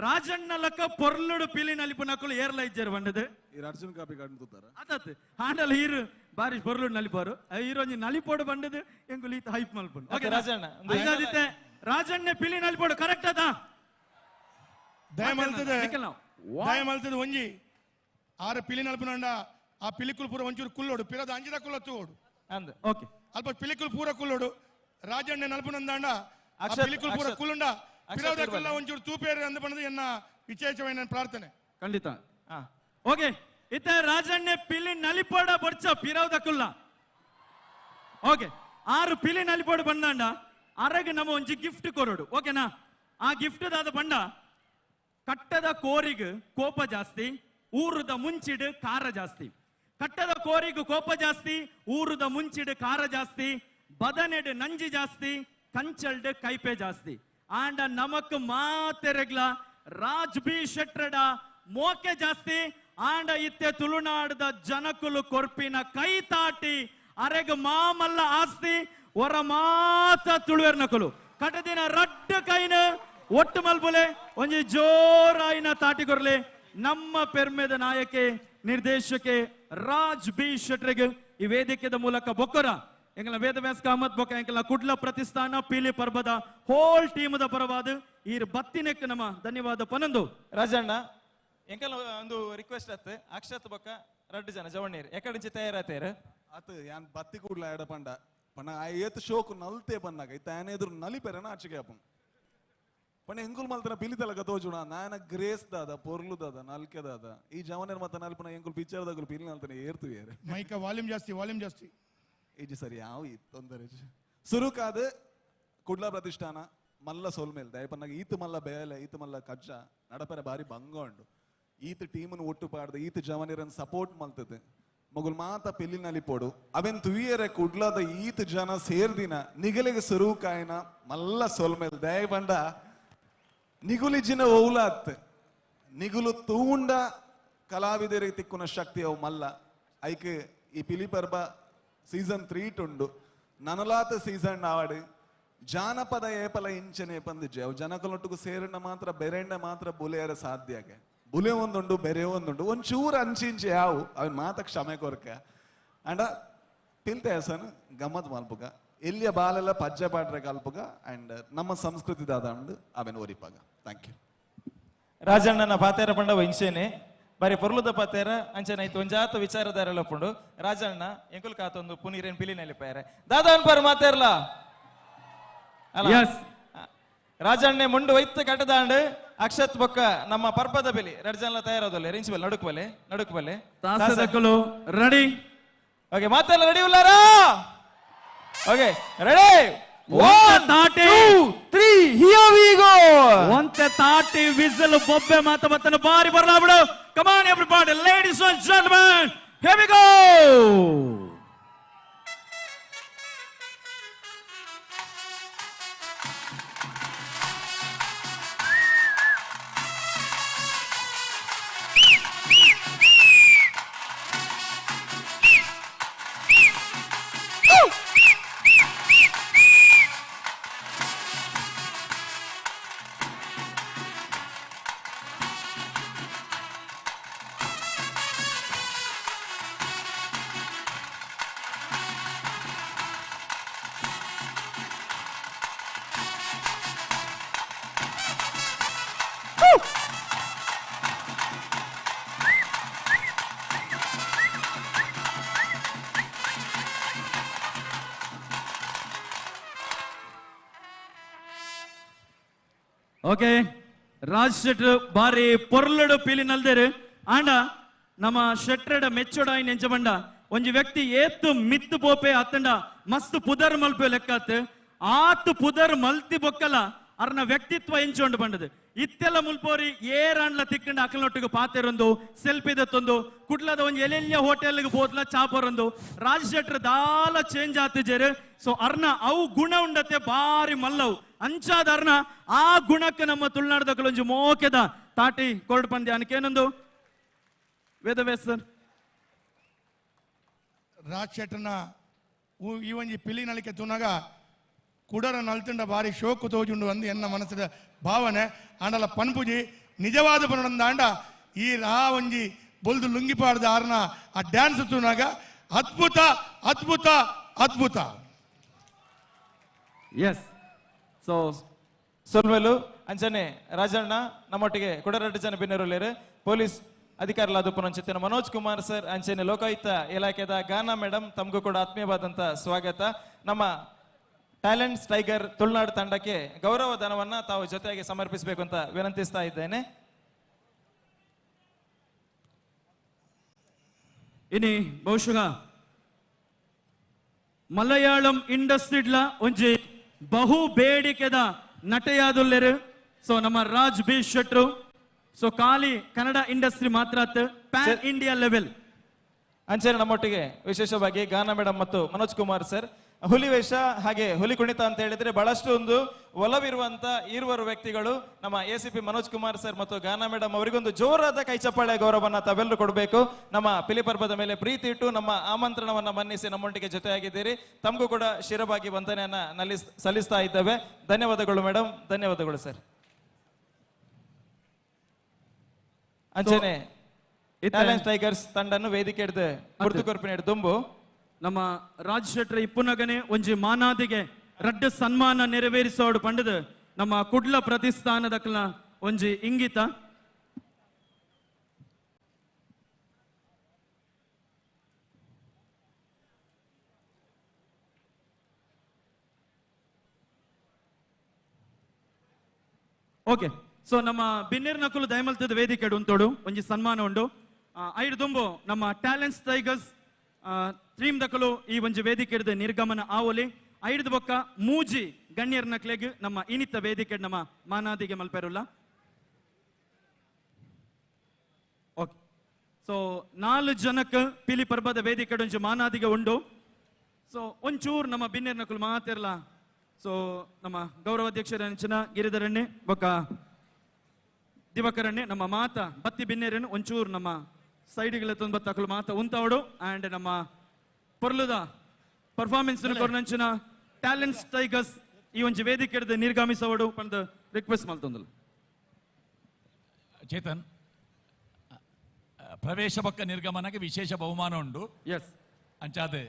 ರಾಜಣ್ಣ ಲಕ್ಕ ಪೊರ್ಲುಡು ಪಿಲಿ ನಲಿಪು ನಕಲು ಏರ್ಲ ಇಜ್ಜರು ಬಂಡದು. ಅರ್ಜುನ್ ಕಾಪಿ ಕಾಣ್ತಾರ ಅದಾತ್ ಆಂಡಲ ಹೀರು ಬಾರಿ ಪೊರ್ಲುಡು ನಲಿಪಾರು ಹೀರೋ ಒಂಜಿ ನಲಿಪೋಡು ಬಂಡದು ಎಂಕುಲು ಈತ ಹೈಪ್ ಮಲ್ಪುಂಡು. ಓಕೆ ರಾಜಣ್ಣ, ರಾಜಣ್ಣ ಪಿಲಿ ನಲಿಪೋಡು ಕರೆಕ್ಟ್ ಅದ. ದಯಮಲ್ತದೆ ದಯಮಲ್ತದೆ ಒಂಜಿ ಆರ ಪಿಲಿ ನಲ್ಪುನಂಡ ಆ ಪಿಲಿಕುಲು ಪೂರ ಒಂಚೂರು ಕುಲ್ಲೋಡು ಪಿರದ ಅಂಜಿದ ಕುಲ್ಲ ತೂಡು. ಓಕೆ ಅಲ್ಪ ಪಿಲಿಕುಲು ಪೂರ ಕುಲ್ಲೋಡು ರಾಜಣ್ಣ ನಲ್ಪುನಂದಾಂಡ ಆ ಪಿಲಿಕುಲು ಪೂರ ಕುಲ್ಲುಂಡ ಪಿರದ ಕುಲ್ಲ ಒಂಚೂರು ತೂಪೇರು ಅಂದ ಬಣ್ಣದ ಎನ್ನ ವಿಶೇಷವಾದ ಪ್ರಾರ್ಥನೆ. ಖಂಡಿತ. ಓಕೆ ಇತ್ತ ರಾಜಣ್ಣ ಪಿಲಿ ನಲಿಪೋಡ ಬೊಡ್ಚ ಪಿರವದ ಕುಲ್ಲ. ಓಕೆ ಆರು ಪಿಲಿ ನಲಿಪೋಡು ಬಂದಾಂಡ ಅರಗ ನಮ್ಮ ಒಂಜಿ ಗಿಫ್ಟ್ ಕೊರೋಡು. ಓಕೆನಾ? ಆ ಗಿಫ್ಟ್ ದಾದ ಬಂಡ ಕಟ್ಟದ ಕೋರಿಗ್ ಕೋಪ ಜಾಸ್ತಿ, ಊರದ ಮುಂಚಿಡು ಖಾರ ಜಾಸ್ತಿ. ಕಟ್ಟದ ಕೋರಿಗ್ ಕೋಪ ಜಾಸ್ತಿ, ಊರದ ಮುಂಚಿಡು ಖಾರ ಜಾಸ್ತಿ, ಬದನೆಡು ನಂಜಿ ಜಾಸ್ತಿ, ಕಂಚಲ್ಡು ಕೈಪೆ ಜಾಸ್ತಿ. ಆಂಡ ನಮಕ್ ಮಾತೆರೆಗ್ಲ ರಾಜ್ ಬಿ ಶೆಟ್ರಡ ಮೋಕೆ ಜಾಸ್ತಿ. ಆಂಡ ಇತ್ತೆ ತುಳುನಾಡದ ಜನಕುಲು ಕೊರ್ಪಿನ ಕೈ ತಾಟಿ ಅರೆಗ್ ಮಾಮಲ್ಲ ಆಸ್ತಿ ಹೊರ ಮಾತ ತುಳುವೆರ್ ನಕುಲು ಕಟದಿನ ರಡ್ಡು ಕೈನ ಒಟ್ಟು ಮಲ್ಪುಲೆ ಒಂಜಿ ಜೋರಾಯಿನ ತಾಟಿ ಕೊರ್ಲೆ. ನಮ್ಮ ಪೆರ್ಮೆದ ನಾಯಕೆ ನಿರ್ದೇಶಕೆ ರಾಜ್ ಬಿ ಶೆಟ್ರೆಗ್ ಈ ವೇದಿಕೆದ ಮೂಲಕ ಬೊಕ್ಕರ ಎಂಗಲ ವೇದವ್ಯಾಸ್ ಕಾಮತ್ ಬೊಕ್ಕ ಎಂಕಲ ಕುಡ್ಲ ಪ್ರತಿಷ್ಠಾನ ಪೀಲಿ ಪರ್ಬದ ಹೋಲ್ ಟೀಮದ ಪರವಾದ ಈ ಬತ್ತಿನೆಕ್ ನಮ್ಮ ಧನ್ಯವಾದ ಪನಂದು. ರಾಜಣ್ಣ ಎಂಕಲ ಒಂದು ರಿಕ್ವೆಸ್ಟ್ ಅತ್ತೆ ಅಕ್ಷತ್ ಬೊಕ್ಕ ರಡ್ಡು ಜನ ಜವಣ್ಣೀರ್ ಎಕಡಿಂಚಿ ತಯಾರಾತೇರು ಅತ್ ಯಾನ್ ಬತ್ತಿ ಕೂಡ್ಲ ಎಡ ಪಂಡ ಪಂಡ ಆ ಏತ್ ಶೋಕು ನಲ್ತೆ ಬಂದಾಗ ಇತ್ತ ಆನೆ ಎದುರು ನಲಿಪೆರನ ಆಚೆಗೆ ಅಪ್ಪನ್ ಪಂಡ ಎಂಕುಲ್ ಮಲ್ತನ ಪಿಲಿತಲಕ ತೋಜುಣ ನಾನ ಗ್ರೇಸ್ ದಾದ ಪೊರ್ಲು ದಾದ ನಲ್ಕೆ ದಾದ ಈ ಜವನೇರ್ ಮತ್ತ ನಲ್ಪನ ಎಂಕುಲ್ ಪಿಕ್ಚರ್ ದಾಗುಲು ಪಿಲಿ ನಲ್ತನ ಏರ್ತು ಏರು ಮೈಕ ವಾಲ್ಯೂಮ್ ಜಾಸ್ತಿ ವಾಲ್ಯೂಮ್ ಜಾಸ್ತಿ ಇಜಿ ಸರಿ ಯಾವ ತೊಂದರೆ ಸುರುಕಾದ ಕುಡ್ಲ ಪ್ರತಿಷ್ಠಾನ ಮಲ್ಲ ಸೋಲ್ಮೇಲ್ ದಯಪನ್ನಾಗ ಈತ ಮಲ್ಲ ಬೇಲೆ ಈತ ಮಲ್ಲ ಕಜ್ಜ ನಡಪೆರ ಬಾರಿ ಭಂಗ ಉಂಡು ಈತ ಟೀಮನ್ನು ಒಟ್ಟು ಪಾಡ್ದು ಈತ ಜವನಿರನ್ ಸಪೋರ್ಟ್ ಮಲ್ತದೆ ಮಗುಲ್ ಮಾತ ಪಿಲಿ ನಲಿಪೋಡು ಅವೆನ್ ತುಯ್ಯರೆ ಕುಡ್ಲದ ಈತ ಜನ ಸೇರ್ದಿನ ನಿಗಲಿಗೆ ಸುರುಕಾಯನ ಮಲ್ಲ ಸೋಲ್ಮೇಲ್ ದಯಪಂಡ ನಿಗುಲಿಜಿನ ಓಲಾತ್ ನಿಗುಲು ತೂಂಡ ಕಲಾವಿದರಿಗೆ ತಿಕ್ಕುನ ಶಕ್ತಿ ಅವು ಮಲ್ಲ ಐಕ್ ಈ ಪಿಲಿ ಪರ್ಬ ಸೀಸನ್ 3 ಉಂಡು ನನಲಾತ ಸೀಸನ್ ಆವಾಡು ಜಾನಪದ ಏಪಲ ಇಂಚನೆ ಪಂದಿಜ್ಜೆ ಅವು ಜನಕಲೊಟ್ಟುಗು ಸೇರಣ್ಣ ಮಾತ್ರ ಬೆರೆಣ್ಣ ಮಾತ್ರ ಬುಲೆಯರ ಸಾಧ್ಯ ಬುಲೆ ಒಂದುಂಡು ಬೆರೆ ಒಂದುಂಡು ಒಂಚೂರು ಅಂಚಿಂಚೆ ಯಾವು ಅವನ್ ಮಾತ ಕ್ಷಮೆ ಕೊರಕ ಅಂಡ ಪಿಲ್ತೆ ಹಸನ್ ಗಮ್ಮತ್ ಮಲ್ಪುಗ ಎಲ್ಲಿಯ ಬಾಲೆಲ್ಲ ಪಜ್ಜೆ ಪಾಡ್ರೆ ಕಲ್ಪುಗ ಅಂಡ್ ನಮ್ಮ ಸಂಸ್ಕೃತಿ ದಾದ ಉಂಡು ಅವನ್ ಓರಿಪಾಗ. Thank you. ರಾಜಣ್ಣನ ಪಾತೇರ ಪಂಡ ಇಂಚೇನೆ ಬಾರಿ ಪೊರ್ಲುದ ಪತೇರ ಅಂಚನೆ ಐತು ಒಂಜಾತ ವಿಚಾರಧಾರೆಲಪ್ಪುಂಡು ರಾಜಣ್ಣ ಎಂಕುಲ್ ಕಾತೊಂದು ಪುನೀರೇನ್ ಪಿಲಿ ನೆಲಿಪಾಯರೆ ದಾದಾ ಅನ್ಪಾರು ಮಾತೇರ್ಲ Yes. ರಾಜಣ್ಣೆ ಮುಂಡು ವೈತ್ ಕಟ್ಟದಾಂಡ್ ಅಕ್ಷತ್ ಬೊಕ್ಕ ನಮ್ಮ ಪರ್ಬದ ಬೆಲಿ ರಡ್ ಜನಲ ತಯಾರಾದಲ್ಲ ರಿಂಚ್ ಬಲೆ ನಡುಕ್ ಬಲೆ ನಡುಕ್ ಬಲೆ ತಾಸದಕುಲು ರೆಡಿ ಓಕೆ ಮಾತೆಲ್ಲ ready ಉಲ್ಲಾರಾ okay ready 1 2 3 here we go ಒಂತೆ ತಾಟಿ ವಿಸಲ್ ಬೊಬ್ಬೆ ಮಾತ ಬತ್ತನ ಬಾರಿ ಬರಲಾ ಬಿಡು. Come on everybody, ladies and gentlemen, here we go. Okay Raj Shettar ಬಾರಿ ಪೊರ್ಲಡು ಪೀಲಿ ನಲ್ದೇರು ಆಂಡ ನಮ್ಮ ಶೆಟ್ರೆಡ ಮೆಚ್ಚೋಡಾಯಿ ನೆಂಚಬಂಡ ಒಂಜಿ ವ್ಯಕ್ತಿ ಏತು ಮಿತ್ತು ಪೋಪೆ ಅತ್ತಂಡ ಮಸ್ತ್ ಪುದರ್ ಮಲ್ಪೆ ಲೆಕ್ಕಾತ್ ಆತು ಪುದರ್ ಮಲ್ತಿ ಬೊಕ್ಕಲ ಅರ್ನ ವ್ಯಕ್ತಿತ್ವ ಎಂಚೊಂಡು ಬಂಡದು ಇತ್ತೆಲ್ಲ ಮುಲ್ಪೋರಿ ಏರಾಂಡ್ಲ ತಿಕ್ಕಂಡ ಅಕಲ್ನೊಟ್ಟಿಗೆ ಪಾತೆರೊಂದು ಸೆಲ್ಫಿ ದತ್ತೊಂದು ಕುಡ್ಲದ ಒಂಜಿ ಎಲೆಲ್ಲ ಹೋಟೆಲ್ಗೆ ಬೋದ್ಲ ಚಾಪರೊಂದು ರಾಜ್ ಶೆಟ್ರ್ ದಾಲ ಚೇಂಜ್ ಆತಿಜೇರು. ಸೊ ಅರ್ನ ಅವು ಗುಣ ಉಂಡತೆ ಬಾರಿ ಮಲ್ಲವು ಅಂಚಾದ ಅರ್ನ ಆ ಗುಣಕ್ಕೆ ನಮ್ಮ ತುಳುನಾಡದಕ್ಕಲೊಂಜಿ ಮೋಕೆದ ತಾಟಿ ಕೊರಡು ಪಂದ್ಯ ಅನಕೇನೊಂದು ವೇದವ್ಯಾಸ್ ಸರ್ ರಾಜ್ ಶೆಟ್ಟರ್ನ ಈ ಒಂಜಿ ಪಿಲಿ ನಲಿಕೆ ತೂನಾಗ ಕುಡರ ನಲ್ತುಂಡ ಬಾರಿ ಶೋಕು ತೋಜುಂಡು ಅಂದು ಎನ್ನ ಮನಸ್ಸಿದ ಭಾವನೆ ಆಂಡಲ ಪನ್ಪುಜಿ ನಿಜವಾದ ಪನೊಂದಾಂಡ ಈ ರಾ ಒಂಜಿ ಬೊಲ್ದು ಲುಂಗಿ ಪಾಡ್ದ ಆರ್ನ ಆ ಡ್ಯಾನ್ಸ್ ತೂನಾಗ ಅದ್ಭುತ ಅದ್ಭುತ ಅದ್ಭುತ. ಎಸ್ ಸೊ ಸೊಲ್ವೆಲು ಅಂಚನೆ ರಾಜಣ್ಣ ನಮ್ಮೊಟ್ಟಿಗೆ ಕುಡರಡ್ಡು ಜನ ಬಿನ್ನೆರುಲ್ಲೇರು ಪೊಲೀಸ್ ಅಧಿಕಾರಿಗಳಾದ ಪುನಂಚಿತ್ತಿನ ಮನೋಜ್ ಕುಮಾರ್ ಸರ್ ಅಂಚನೆ ಲೋಕಾಯುಕ್ತ ಇಲಾಖೆದ ಗಾನಾ ಮೇಡಮ್ ತಮಗೂ ಕೂಡ ಆತ್ಮೀಯವಾದಂಥ ಸ್ವಾಗತ. ನಮ್ಮ ಟ್ಯಾಲೆಂಟ್ಸ್ ಟೈಗರ್ ತುಳುನಾಡು ತಂಡಕ್ಕೆ ಗೌರವ ಧನವನ್ನ ತಾವು ಜೊತೆಯಾಗಿ ಸಮರ್ಪಿಸಬೇಕು ಅಂತ ವಿನಂತಿಸ್ತಾ ಇದ್ದೇನೆ. ಇನಿ ಬಹುಶಃ ಮಲಯಾಳಂ ಇಂಡಸ್ಟ್ರಿಡ್ಲ ಒಂಜಿ ಬಹು ಬೇಡಿಕೆದ ನಟೆಯಾದುಲ್ಲೆರು. ಸೊ ನಮ್ಮ ರಾಜ್ ಬಿ ಶೆಟ್ರು ಸೊ ಖಾಲಿ ಕನ್ನಡ ಇಂಡಸ್ಟ್ರಿ ಮಾತ್ರ ಪ್ಯಾನ್ ಇಂಡಿಯಾ ಲೆವೆಲ್. ಅಂಚನೆ ನಮ್ಮೊಟ್ಟಿಗೆ ವಿಶೇಷವಾಗಿ ಗಾನಾ ಮೇಡಮ್ ಮತ್ತು ಮನೋಜ್ ಕುಮಾರ್ ಸರ್ ಹುಲಿ ವೇಷ ಹಾಗೆ ಹುಲಿ ಕುಣಿತ ಅಂತ ಹೇಳಿದ್ರೆ ಬಹಳಷ್ಟು ಒಂದು ಒಲವಿರುವಂತ ಇರುವರು ವ್ಯಕ್ತಿಗಳು ನಮ್ಮ A C P Manoj Kumar sir ಮತ್ತು ಗಾನಾ ಮೇಡಮ್ ಅವರಿಗೊಂದು ಜೋರಾದ ಕೈಚಪ್ಪಾಳೆ ಗೌರವನ್ನ ತಾವೆಲ್ಲರೂ ಕೊಡಬೇಕು. ನಮ್ಮ ಪಿಲಿಪರ್ಬದ ಮೇಲೆ ಪ್ರೀತಿ ಇಟ್ಟು ನಮ್ಮ ಆಮಂತ್ರಣವನ್ನ ಮನ್ನಿಸಿ ನಮ್ಮೊಟ್ಟಿಗೆ ಜೊತೆಯಾಗಿದ್ದೀರಿ. ತಮಗೂ ಕೂಡ ಶಿರಬಾಗಿ ವಂದನೆಯನ್ನ ಸಲ್ಲಿಸ್ತಾ ಇದ್ದೇವೆ. ಧನ್ಯವಾದಗಳು ಮೇಡಮ್, ಧನ್ಯವಾದಗಳು ಸರ್. ಅಂಚನೆ ಟ್ಯಾಲೆಂಟ್ ಟೈಗರ್ಸ್ ತಂಡನ್ನು ವೇದಿಕೆ ಹಿಡಿದು ಗುರುತು ಕೊರ್ಪಿನ ದುಂಬು ನಮ್ಮ ರಾಜ್ ಶೆಟ್ರ ಇಪ್ಪುನಗನೆ ಒಂಜಿ ಮಾನಾದಿಗೆ ರಡ್ಡ ಸನ್ಮಾನ ನೆರವೇರಿಸೋಡು ಪಂಡದು ನಮ್ಮ ಕುಡ್ಲ ಪ್ರತಿಷ್ಠಾನದಕ್ಲ ಒಂಜಿ ಇಂಗಿತ. ಓಕೆ ಸೊ ನಮ್ಮ ಬಿನ್ನೇರ್ ನಕುಲು ದಯಮಲ್ತದ ವೇದಿಕೆ ಉಂಟೋಡು ಒಂಜಿ ಸನ್ಮಾನ ಉಂಡು. ಐದು ದುಂಬು ನಮ್ಮ ಟ್ಯಾಲೆಂಟ್ಸ್ ಟೈಗರ್ಸ್ ತ್ರೀಮ್ ದಕಲು ಈ ಒಂಜಿ ವೇದಿಕೆ ಹಿಡಿದು ನಿರ್ಗಮನ ಆವೊಲಿ. ಐದು ಬೊಕ್ಕ ಮೂಜಿ ಗಣ್ಯರ ನಕ್ಲೆಗ್ ನಮ್ಮ ಇನಿತ ವೇದಿಕೆ ನಮ್ಮ ಮಾನಾದಿಗೆ ಮಲ್ಪೆರುಲ್ಲ. ಓಕೆ ಸೊ 4 ಜನಕ್ಕೆ ಪಿಲಿ ಪರ್ಬದ ವೇದಿಕೆ ಒಂಜಿ ಮಾನಾದಿಗೆ ಉಂಡು. ಸೊ ಒಂಚೂರು ನಮ್ಮ ಬಿನ್ನೇರ್ ನಕುಲು ಮಾತಿರಲ್ಲ. ಸೊ ನಮ್ಮ ಗೌರವಾಧ್ಯಕ್ಷರ ಅಂಚಿನ ಗಿರಿಧರಣ್ಣೆ ಬೊಕ್ಕ ದಿವಾಕರಣ್ಣೆ ನಮ್ಮ ಮಾತ ಬತ್ತಿ ಬಿನ್ನೇರನ್ನು ಒಂಚೂರು ನಮ್ಮ ಸೈಡ್ಗಳ ತಂದು ಬತ್ತಕಲು ಮಾತ ಉಂತಾವಡು. ಆ್ಯಂಡ್ ನಮ್ಮ ಪೊರ್ಲುದ ಪರ್ಫಾರ್ಮೆನ್ಸ್ ಕೊರ್ನಂಚಿನ ಟ್ಯಾಲೆಂಟ್ಸ್ ಟೈಗರ್ಸ್ ಈ ಒಂಜಿ ವೇದಿಕೆ ಹಿಡಿದು ನಿರ್ಗಮಿಸವಡು ಪಂದ್ ರಿಕ್ವೆಸ್ಟ್ ಮಲ್ತೊಂದಲ್ಲ. ಚೇತನ್, ಪ್ರವೇಶ ಬೊಕ್ಕ ನಿರ್ಗಮನಕ್ಕೆ ವಿಶೇಷ ಬಹುಮಾನ ಉಂಡು. ಎಸ್ ಅಂಚಾದೆ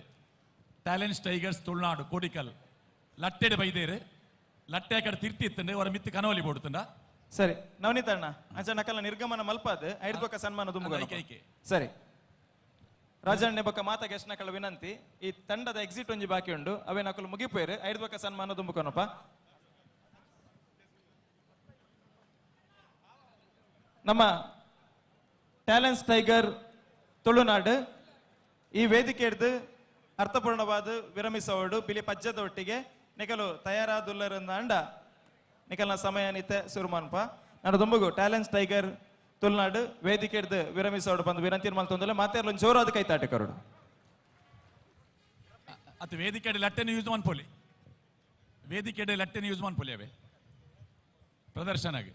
ಟ್ಯಾಲೆಂಟ್ಸ್ ಟೈಗರ್ಸ್ ತುಳುನಾಡು ಕೋಡಿಕಲ್ ಲಟ್ಟೆಡೆ ಬೈದೇರು ಲಟ್ಟೆ ಕಡೆ ತಿರ್ತಿತ್ತಂಡೆ ಅವರ ಮಿತ್ತು ಕನವಲಿ ಬೋಡುತ್ತಂಡ ಸರಿ ನವನೀತ ಅಣ್ಣ ಅಂಚ ನಕಲ ನಿರ್ಗಮನ ಮಲ್ಪಾದ್ ಐದು ಬೊಕ್ಕ ಸನ್ಮಾನ ದುಂಬು ಸರಿ ರಾಜಣ್ಣ ಬೊಕ್ಕ ಮಾತ ಗೆಸ್ಟ್ ನಕಲ ವಿನಂತಿ ಈ ತಂಡದ ಎಕ್ಸಿಟ್ ಒಂಜಿ ಬಾಕಿ ಉಂಡು ಅವೇ ನಕಲು ಮುಗಿಪೇರು ಐದು ಬೊಕ್ಕ ಸನ್ಮಾನ ದುಂಬುಕೊನಪ್ಪ. ನಮ್ಮ ಟ್ಯಾಲೆಂಟ್ಸ್ ಟೈಗರ್ ತುಳುನಾಡು ಈ ವೇದಿಕೆ ಹಿಡಿದು ಅರ್ಥಪೂರ್ಣವಾದ ವಿರಮಿಸೋಡು ಬಿಲಿ ಪಜ್ಜದ ಒಟ್ಟಿಗೆ ನಿಕಲು ತಯಾರಾದುಲ್ಲರಿಂದ ಅಂಡ ನಿಕಲ್ನ ಸಮಯ ನಿತೆ ಸುರುಮಾನ್ಪ ನಾನು ದುಂಬುಗು ಟ್ಯಾಲೆಂಟ್ಸ್ ಟೈಗರ್ ತುಳುನಾಡು ವೇದಿಕೆ ಹಿಡಿದು ವಿರಮಿಸೋಡು ಬಂದು ವಿನಂತಿ ಮಲ್ತೊಂದಲ್ಲ ಮಾತಾಡಲು ಜೋರಾದ ಕೈ ತಾಟೆ ಕರುಡು ಅದು ವೇದಿಕೆ ಲಟ್ಟೆನ ಯೂಸ್ ಮನ್ಪೊಲಿ ವೇದಿಕೆ ಲಟ್ಟೆನ ಯೂಸ್ ಮನ್ಪೊಲಿ ಅವೇ ಪ್ರದರ್ಶನಗೆ.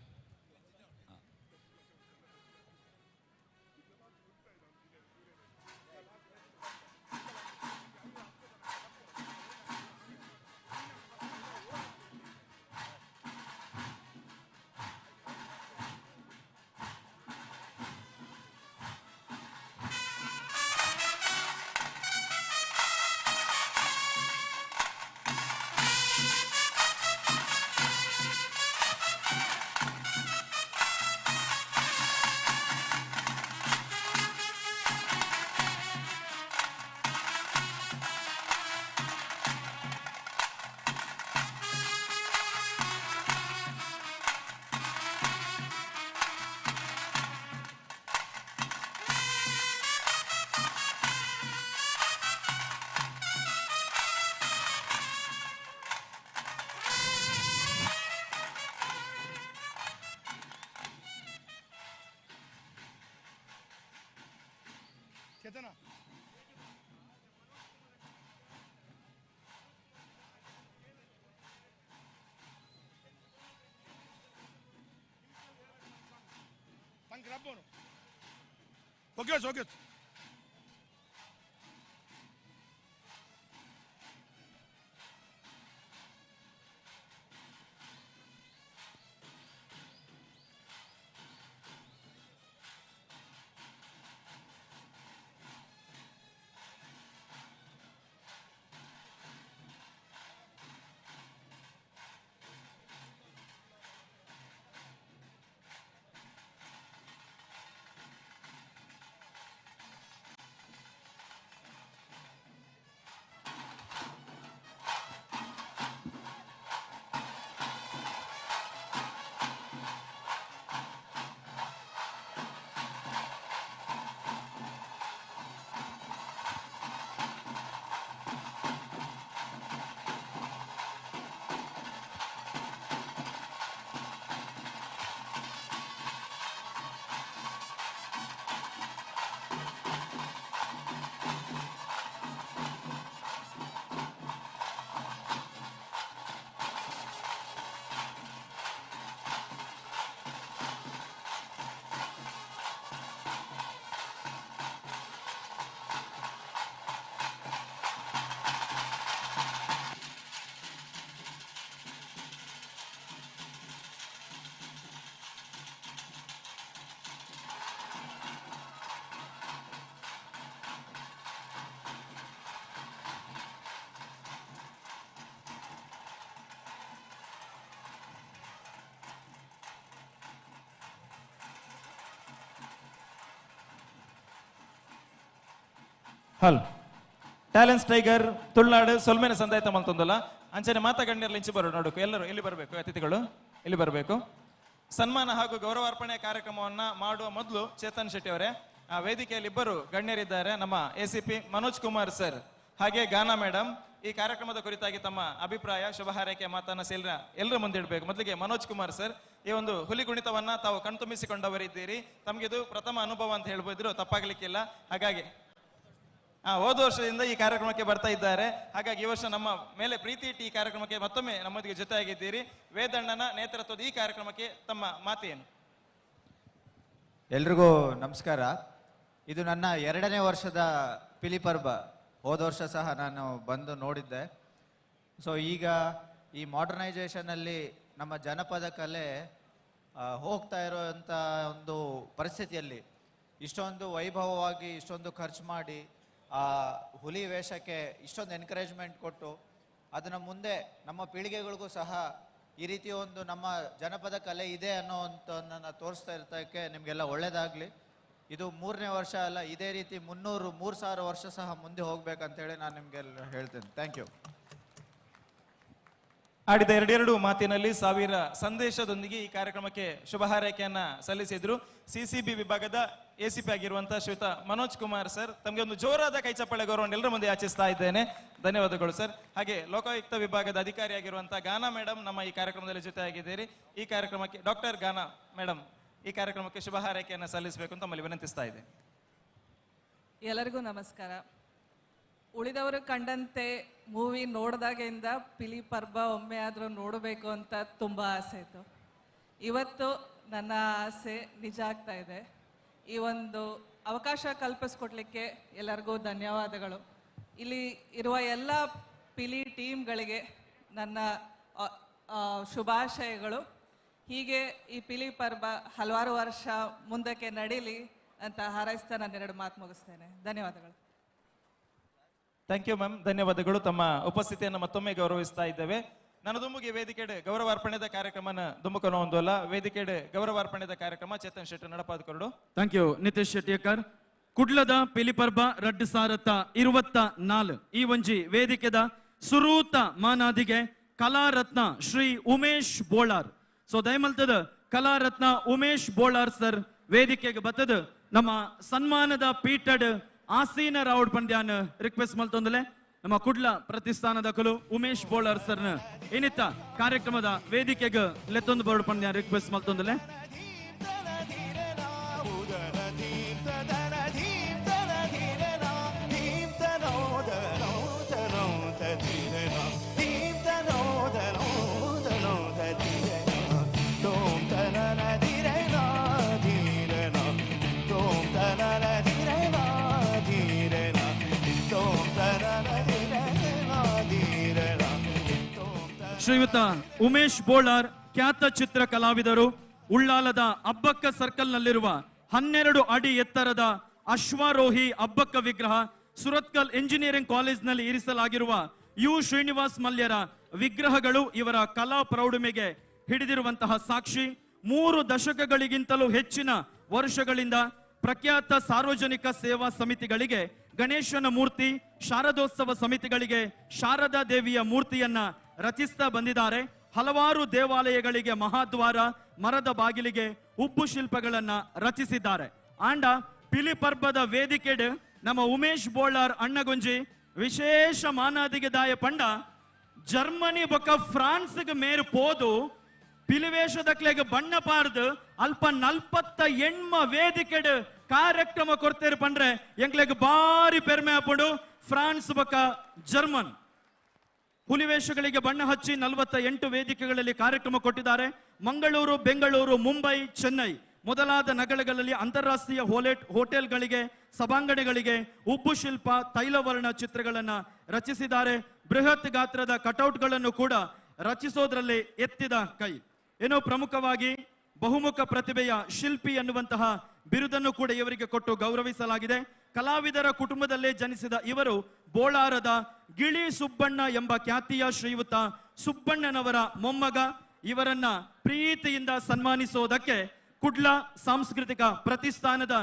Okay okay hello talents tiger Tulunadu ಸೊಲ್ಮೆನ ಸಂದಾಯತ ಮಲ್ತೊಂದಲ್ಲ ಅಂಚನೆ ಮಾತಾ ಗಣ್ಯರಲ್ಲಿ ಇಂಚು ಬರೋ ನೋಡಕು ಎಲ್ಲರೂ ಇಲ್ಲಿ ಬರಬೇಕು, ಅತಿಥಿಗಳು ಇಲ್ಲಿ ಬರಬೇಕು. ಸನ್ಮಾನ ಹಾಗೂ ಗೌರವಾರ್ಪಣೆ ಕಾರ್ಯಕ್ರಮವನ್ನ ಮಾಡುವ ಮೊದಲು ಚೇತನ್ ಶೆಟ್ಟಿ ಅವರೇ, ಆ ವೇದಿಕೆಯಲ್ಲಿ ಇಬ್ಬರು ಗಣ್ಯರಿದ್ದಾರೆ, ನಮ್ಮ ACP Manoj Kumar sir ಹಾಗೆ ಗಾನಾ ಮೇಡಮ್. ಈ ಕಾರ್ಯಕ್ರಮದ ಕುರಿತಾಗಿ ತಮ್ಮ ಅಭಿಪ್ರಾಯ, ಶುಭ ಹಾರೈಕೆ ಮಾತನ್ನ ಸೇರಿನ ಎಲ್ಲರ ಮುಂದೆ ಇಡಬೇಕು. ಮೊದಲಿಗೆ ಮನೋಜ್ ಕುಮಾರ್ ಸರ್, ಈ ಒಂದು ಹುಲಿ ಕುಣಿತವನ್ನ ತಾವು ಕಣ್ತುಂಬಿಸಿಕೊಂಡವರಿದ್ದೀರಿ, ತಮಗಿದು ಪ್ರಥಮ ಅನುಭವ ಅಂತ ಹೇಳ್ಬೋದ್ರು ತಪ್ಪಾಗ್ಲಿಕ್ಕಿಲ್ಲ. ಹಾಗಾಗಿ ಹೋದ ವರ್ಷದಿಂದ ಈ ಕಾರ್ಯಕ್ರಮಕ್ಕೆ ಬರ್ತಾ ಇದ್ದಾರೆ, ಹಾಗಾಗಿ ಈ ವರ್ಷ ನಮ್ಮ ಮೇಲೆ ಪ್ರೀತಿ ಇಟ್ಟು ಈ ಕಾರ್ಯಕ್ರಮಕ್ಕೆ ಮತ್ತೊಮ್ಮೆ ನಮ್ಮೊಂದಿಗೆ ಜೊತೆಯಾಗಿದ್ದೀರಿ. ವೇದಣ್ಣನ ನೇತೃತ್ವದ ಈ ಕಾರ್ಯಕ್ರಮಕ್ಕೆ ತಮ್ಮ ಮಾತೇನು? ಎಲ್ರಿಗೂ ನಮಸ್ಕಾರ. ಇದು ನನ್ನ 2ನೇ ವರ್ಷದ ಪಿಲಿಪರ್ಬ. ಹೋದ ವರ್ಷ ಸಹ ನಾನು ಬಂದು ನೋಡಿದ್ದೆ. ಸೊ ಈಗ ಈ ಮಾಡರ್ನೈಸೇಷನಲ್ಲಿ ನಮ್ಮ ಜನಪದ ಕಲೆ ಹೋಗ್ತಾ ಇರುವಂಥ ಒಂದು ಪರಿಸ್ಥಿತಿಯಲ್ಲಿ ಇಷ್ಟೊಂದು ವೈಭವವಾಗಿ ಇಷ್ಟೊಂದು ಖರ್ಚು ಮಾಡಿ ಆ ಹುಲಿ ವೇಷಕ್ಕೆ ಇಷ್ಟೊಂದು ಎನ್ಕರೇಜ್ಮೆಂಟ್ ಕೊಟ್ಟು ಅದನ್ನು ಮುಂದೆ ನಮ್ಮ ಪೀಳಿಗೆಗಳಿಗೂ ಸಹ ಈ ರೀತಿ ಒಂದು ನಮ್ಮ ಜನಪದ ಕಲೆ ಇದೆ ಅನ್ನೋವಂಥದ್ದನ್ನು ತೋರಿಸ್ತಾ ಇರ್ತಕ್ಕೆ ನಿಮಗೆಲ್ಲ ಒಳ್ಳೆಯದಾಗಲಿ. ಇದು 3ನೇ ವರ್ಷ ಅಲ್ಲ, ಇದೇ ರೀತಿ 300 3000 ವರ್ಷ ಸಹ ಮುಂದೆ ಹೋಗ್ಬೇಕಂತೇಳಿ ನಾನು ನಿಮಗೆಲ್ಲ ಹೇಳ್ತೇನೆ. Thank you. ಆಡಿದ ಎರಡೆರಡು ಮಾತಿನಲ್ಲಿ ಸಾವಿರ ಸಂದೇಶದೊಂದಿಗೆ ಈ ಕಾರ್ಯಕ್ರಮಕ್ಕೆ ಶುಭ ಹಾರೈಕೆಯನ್ನ ಸಲ್ಲಿಸಿದ್ರು ಸಿಸಿಬಿ ವಿಭಾಗದ ಎಸಿಪಿ ಆಗಿರುವಂತಹ ಶ್ರೀಯುತ ಮನೋಜ್ ಕುಮಾರ್ ಸರ್. ತಮಗೆ ಒಂದು ಜೋರಾದ ಕೈಚಪ್ಪಾಳೆ ಗೌರವ ಎಲ್ಲರ ಮುಂದೆ ಯಾಚಿಸ್ತಾ ಇದ್ದೇನೆ. ಧನ್ಯವಾದಗಳು ಸರ್. ಹಾಗೆ ಲೋಕಾಯುಕ್ತ ವಿಭಾಗದ ಅಧಿಕಾರಿಯಾಗಿರುವಂತಹ ಗಾನಾ ಮೇಡಮ್ ನಮ್ಮ ಈ ಕಾರ್ಯಕ್ರಮದಲ್ಲಿ ಜೊತೆಯಾಗಿದ್ದೀರಿ. ಈ ಕಾರ್ಯಕ್ರಮಕ್ಕೆ ಡಾಕ್ಟರ್ ಗಾನಾ ಮೇಡಮ್ ಈ ಕಾರ್ಯಕ್ರಮಕ್ಕೆ ಶುಭ ಹಾರೈಕೆಯನ್ನು ಸಲ್ಲಿಸಬೇಕು ಅಂತ ತಮ್ಮಲ್ಲಿ ವಿನಂತಿಸ್ತಾ ಇದೆ. ಎಲ್ಲರಿಗೂ ನಮಸ್ಕಾರ. ಉಳಿದವರು ಕಂಡಂತೆ ಮೂವಿ ನೋಡಿದಾಗಿಂದ ಪಿಲಿ ಪರ್ಬ ಒಮ್ಮೆ ಆದರೂ ನೋಡಬೇಕು ಅಂತ ತುಂಬ ಆಸೆ ಇತ್ತು. ಇವತ್ತು ನನ್ನ ಆಸೆ ನಿಜ ಆಗ್ತಾ ಇದೆ. ಈ ಒಂದು ಅವಕಾಶ ಕಲ್ಪಿಸ್ಕೊಡ್ಲಿಕ್ಕೆ ಎಲ್ಲರಿಗೂ ಧನ್ಯವಾದಗಳು. ಇಲ್ಲಿ ಇರುವ ಎಲ್ಲ ಪಿಲಿ ಟೀಮ್ಗಳಿಗೆ ನನ್ನ ಶುಭಾಶಯಗಳು. ಹೀಗೆ ಈ ಪಿಲಿ ಪರ್ಬ ಹಲವಾರು ವರ್ಷ ಮುಂದಕ್ಕೆ ನಡೀಲಿ ಅಂತ ಹಾರೈಸ್ತಾ ನಾನು ಎರಡು ಮಾತು ಮುಗಿಸ್ತೇನೆ. ಧನ್ಯವಾದಗಳು. Thank you ma'am, ಧನ್ಯವಾದಗಳು. ತಮ್ಮ ಉಪಸ್ಥಿತಿಯನ್ನು ಮತ್ತೊಮ್ಮೆ ಗೌರವಿಸ್ತಾ ಇದ್ದೇವೆ. ನಾನು ದುಂಬುಗೆ ವೇದಿಕೆಡೆ ಗೌರವಾರ್ಪಣೆದ ಕಾರ್ಯಕ್ರಮನ ದುಂಬುಕನ ಒಂದು ಅಲ್ಲ, ವೇದಿಕೆಡೆ ಗೌರವಾರ್ಪಣೆದ ಕಾರ್ಯಕ್ರಮ Chetan Shetty ನಡಪಾದಕರುಡು. Thank you Nitish ಶೆಟ್ಟಿಯಕರ್. ಕುಡ್ಲದ ಪಿಲಿಪರ್ಬ 2024 ಈ ಒಂಜಿ ವೇದಿಕೆದ ಸುರೂತ ಮಾನಾದಿಗೆ ಕಲಾರತ್ನ ಶ್ರೀ ಉಮೇಶ್ ಬೋಳಾರ್. ಸೊ ದಯಮಲ್ತದ ಕಲಾರತ್ನ ಉಮೇಶ್ ಬೋಳಾರ್ ಸರ್ ವೇದಿಕೆಗೆ ಬತ್ತದ ನಮ್ಮ ಸನ್ಮಾನದ ಪೀಠಡ್ ಆಸೀನ ರಾವುಡ್ ಪಂದ್ಯಾನ್ ರಿಕ್ವೆಸ್ಟ್ ಮಲ್ತೊಂದಲೆ ನಮ್ಮ ಕುಡ್ಲ ಪ್ರತಿಷ್ಠಾನದ ಕಲು ಉಮೇಶ್ ಬೋಳಾರ್ ಸರ್ನ ಏನಿತ್ತ ಕಾರ್ಯಕ್ರಮದ ವೇದಿಕೆಗೆ ಲೆತ್ತೊಂದು ಬೋರ್ಡ್ ಪಂದ್ಯಾನ್ ರಿಕ್ವೆಸ್ಟ್ ಮಲ್ತೊಂದಲೆ. ಶ್ರೀಯುತ ಉಮೇಶ್ ಬೋಳಾರ್ ಖ್ಯಾತ ಚಿತ್ರ ಕಲಾವಿದರು, ಉಳ್ಳಾಲದ ಅಬ್ಬಕ್ಕ ಸರ್ಕಲ್ನಲ್ಲಿರುವ 12 ಅಡಿ ಎತ್ತರದ ಅಶ್ವಾರೋಹಿ ಅಬ್ಬಕ್ಕ ವಿಗ್ರಹ ಸುರತ್ಕಲ್ ಇಂಜಿನಿಯರಿಂಗ್ ಕಾಲೇಜ್ನಲ್ಲಿ ಇರಿಸಲಾಗಿರುವ you Srinivas ಮಲ್ಯರ ವಿಗ್ರಹಗಳು ಇವರ ಕಲಾ ಪ್ರೌಢಿಮೆಗೆ ಹಿಡಿದಿರುವಂತಹ ಸಾಕ್ಷಿ. 3 ದಶಕಗಳಿಗಿಂತಲೂ ಹೆಚ್ಚಿನ ವರ್ಷಗಳಿಂದ ಪ್ರಖ್ಯಾತ ಸಾರ್ವಜನಿಕ ಸೇವಾ ಸಮಿತಿಗಳಿಗೆ ಗಣೇಶನ ಮೂರ್ತಿ, ಶಾರದೋತ್ಸವ ಸಮಿತಿಗಳಿಗೆ ಶಾರದಾ ದೇವಿಯ ಮೂರ್ತಿಯನ್ನ ರಚಿಸ್ತಾ ಬಂದಿದ್ದಾರೆ. ಹಲವಾರು ದೇವಾಲಯಗಳಿಗೆ ಮಹಾದ್ವಾರ, ಮರದ ಬಾಗಿಲಿಗೆ ಉಬ್ಬು ಶಿಲ್ಪಗಳನ್ನ ರಚಿಸಿದ್ದಾರೆ. ಆಂಡ ಪಿಲಿಪರ್ಬದ ವೇದಿಕೆಡ್ ನಮ್ಮ ಉಮೇಶ್ ಬೋಳಾರ್ ಅಣ್ಣಗುಂಜಿ ವಿಶೇಷ ಮಾನಾದಿಗೆ ದಾಯ ಪಂಡ ಜರ್ಮನಿ ಬೊಕ್ಕ ಫ್ರಾನ್ಸ್ಗೆ ಮೇರು ಪೋದು ಪಿಲಿವೇಶದಕ್ಲೆಗೆ ಬಣ್ಣ ಪಾರ್ದು ಅಲ್ಪ 48 ವೇದಿಕೆಡ್ ಕಾರ್ಯಕ್ರಮ ಕೊಡ್ತೇರು ಪಂಡ್ರೆ ಎಂಕ್ಲೆಗ್ ಬಾರಿ ಪೆರ್ಮೆ ಆಪುಂಡು. ಫ್ರಾನ್ಸ್ ಬೊಕ್ಕ ಜರ್ಮನ್ ಹುಲಿವೇಷಗಳಿಗೆ ಬಣ್ಣ ಹಚ್ಚಿ 48 ವೇದಿಕೆಗಳಲ್ಲಿ ಕಾರ್ಯಕ್ರಮ ಕೊಟ್ಟಿದ್ದಾರೆ. ಮಂಗಳೂರು, ಬೆಂಗಳೂರು, ಮುಂಬೈ, ಚೆನ್ನೈ ಮೊದಲಾದ ನಗರಗಳಲ್ಲಿ ಅಂತಾರಾಷ್ಟ್ರೀಯ ಹೋಟೆಲ್ಗಳಿಗೆ, ಸಭಾಂಗಣಗಳಿಗೆ ಉಬ್ಬು ಶಿಲ್ಪ, ತೈಲವರ್ಣ ಚಿತ್ರಗಳನ್ನು ರಚಿಸಿದ್ದಾರೆ. ಬೃಹತ್ ಗಾತ್ರದ ಕಟೌಟ್ಗಳನ್ನು ಕೂಡ ರಚಿಸೋದ್ರಲ್ಲಿ ಎತ್ತಿದ ಕೈ. ಏನೋ ಪ್ರಮುಖವಾಗಿ ಬಹುಮುಖ ಪ್ರತಿಭೆಯ ಶಿಲ್ಪಿ ಎನ್ನುವಂತಹ ಬಿರುದನ್ನು ಕೂಡ ಇವರಿಗೆ ಕೊಟ್ಟು ಗೌರವಿಸಲಾಗಿದೆ. ಕಲಾವಿದರ ಕುಟುಂಬದಲ್ಲೇ ಜನಿಸಿದ ಇವರು ಬೋಳಾರದ ಗಿಳಿ ಸುಬ್ಬಣ್ಣ ಎಂಬ ಖ್ಯಾತಿಯ ಶ್ರೀಯುತ ಸುಬ್ಬಣ್ಣನವರ ಮೊಮ್ಮಗ. ಇವರನ್ನ ಪ್ರೀತಿಯಿಂದ ಸನ್ಮಾನಿಸೋದಕ್ಕೆ ಕುಡ್ಲ ಸಾಂಸ್ಕೃತಿಕ ಪ್ರತಿಷ್ಠಾನದ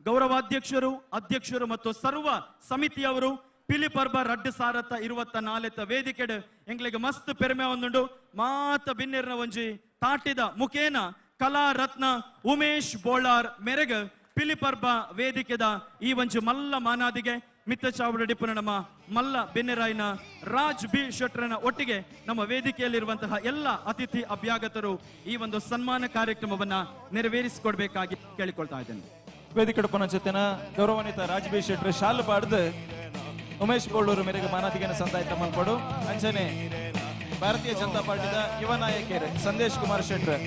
ಗೌರವಾಧ್ಯಕ್ಷರು, ಅಧ್ಯಕ್ಷರು ಮತ್ತು ಸರ್ವ ಸಮಿತಿಯವರು ಪಿಲಿಪರ್ಬ 2024 ವೇದಿಕೆಡ್ ಎಂಗ್ಲಿಗೆ ಮಸ್ತ್ ಪೆರ್ಮೆ ಒಂದುಂಡು. ಮಾತ ಬಿನ್ನೆರ್ನ ಒಂಜಿ ತಾಟಿದ ಮುಖೇನ ಕಲಾರತ್ನ ಉಮೇಶ್ ಬೋಳಾರ್ ಮೆರೆಗ್ ಪಿಲಿಪರ್ಬ ವೇದಿಕೆದ ಈ ಒಂಜಿ ಮಲ್ಲ ಮಾನಾದಿಗೆ ಮಿತ್ತ ಚಾವಡಿಪುನ ನಮ್ಮ ಮಲ್ಲ ಬೆನ್ನೆರಾಯ್ನ ರಾಜ್ ಬಿ ಶೆಟ್ಟರನ ಒಟ್ಟಿಗೆ ನಮ್ಮ ವೇದಿಕೆಯಲ್ಲಿರುವಂತಹ ಎಲ್ಲ ಅತಿಥಿ ಅಭ್ಯಾಗತರು ಈ ಒಂದು ಸನ್ಮಾನ ಕಾರ್ಯಕ್ರಮವನ್ನ ನೆರವೇರಿಸಿಕೊಡ್ಬೇಕಾಗಿ ಕೇಳಿಕೊಳ್ತಾ ಇದ್ದೇನೆ. ವೇದಿಕೆ ಜೊತೆನ ಗೌರವಾನ್ವಿತ ರಾಜ್ ಬಿ ಶೆಟ್ಟರ್ ಶಾಲು ಪಾಡ್ದು ಉಮೇಶ್ ಬೋಳೂರು ಮೇರೆಗೆ ಮಾನಾದಿಗೆನ ಸಂದಾಯ್ತ ಮಲ್ಪಡು. ಅಂಚನೆ ಭಾರತೀಯ ಜನತಾ ಪಾರ್ಟಿದ ಯುವ ನಾಯಕರು ಸಂದೇಶ್ ಕುಮಾರ್ ಶೆಟ್ಟರ್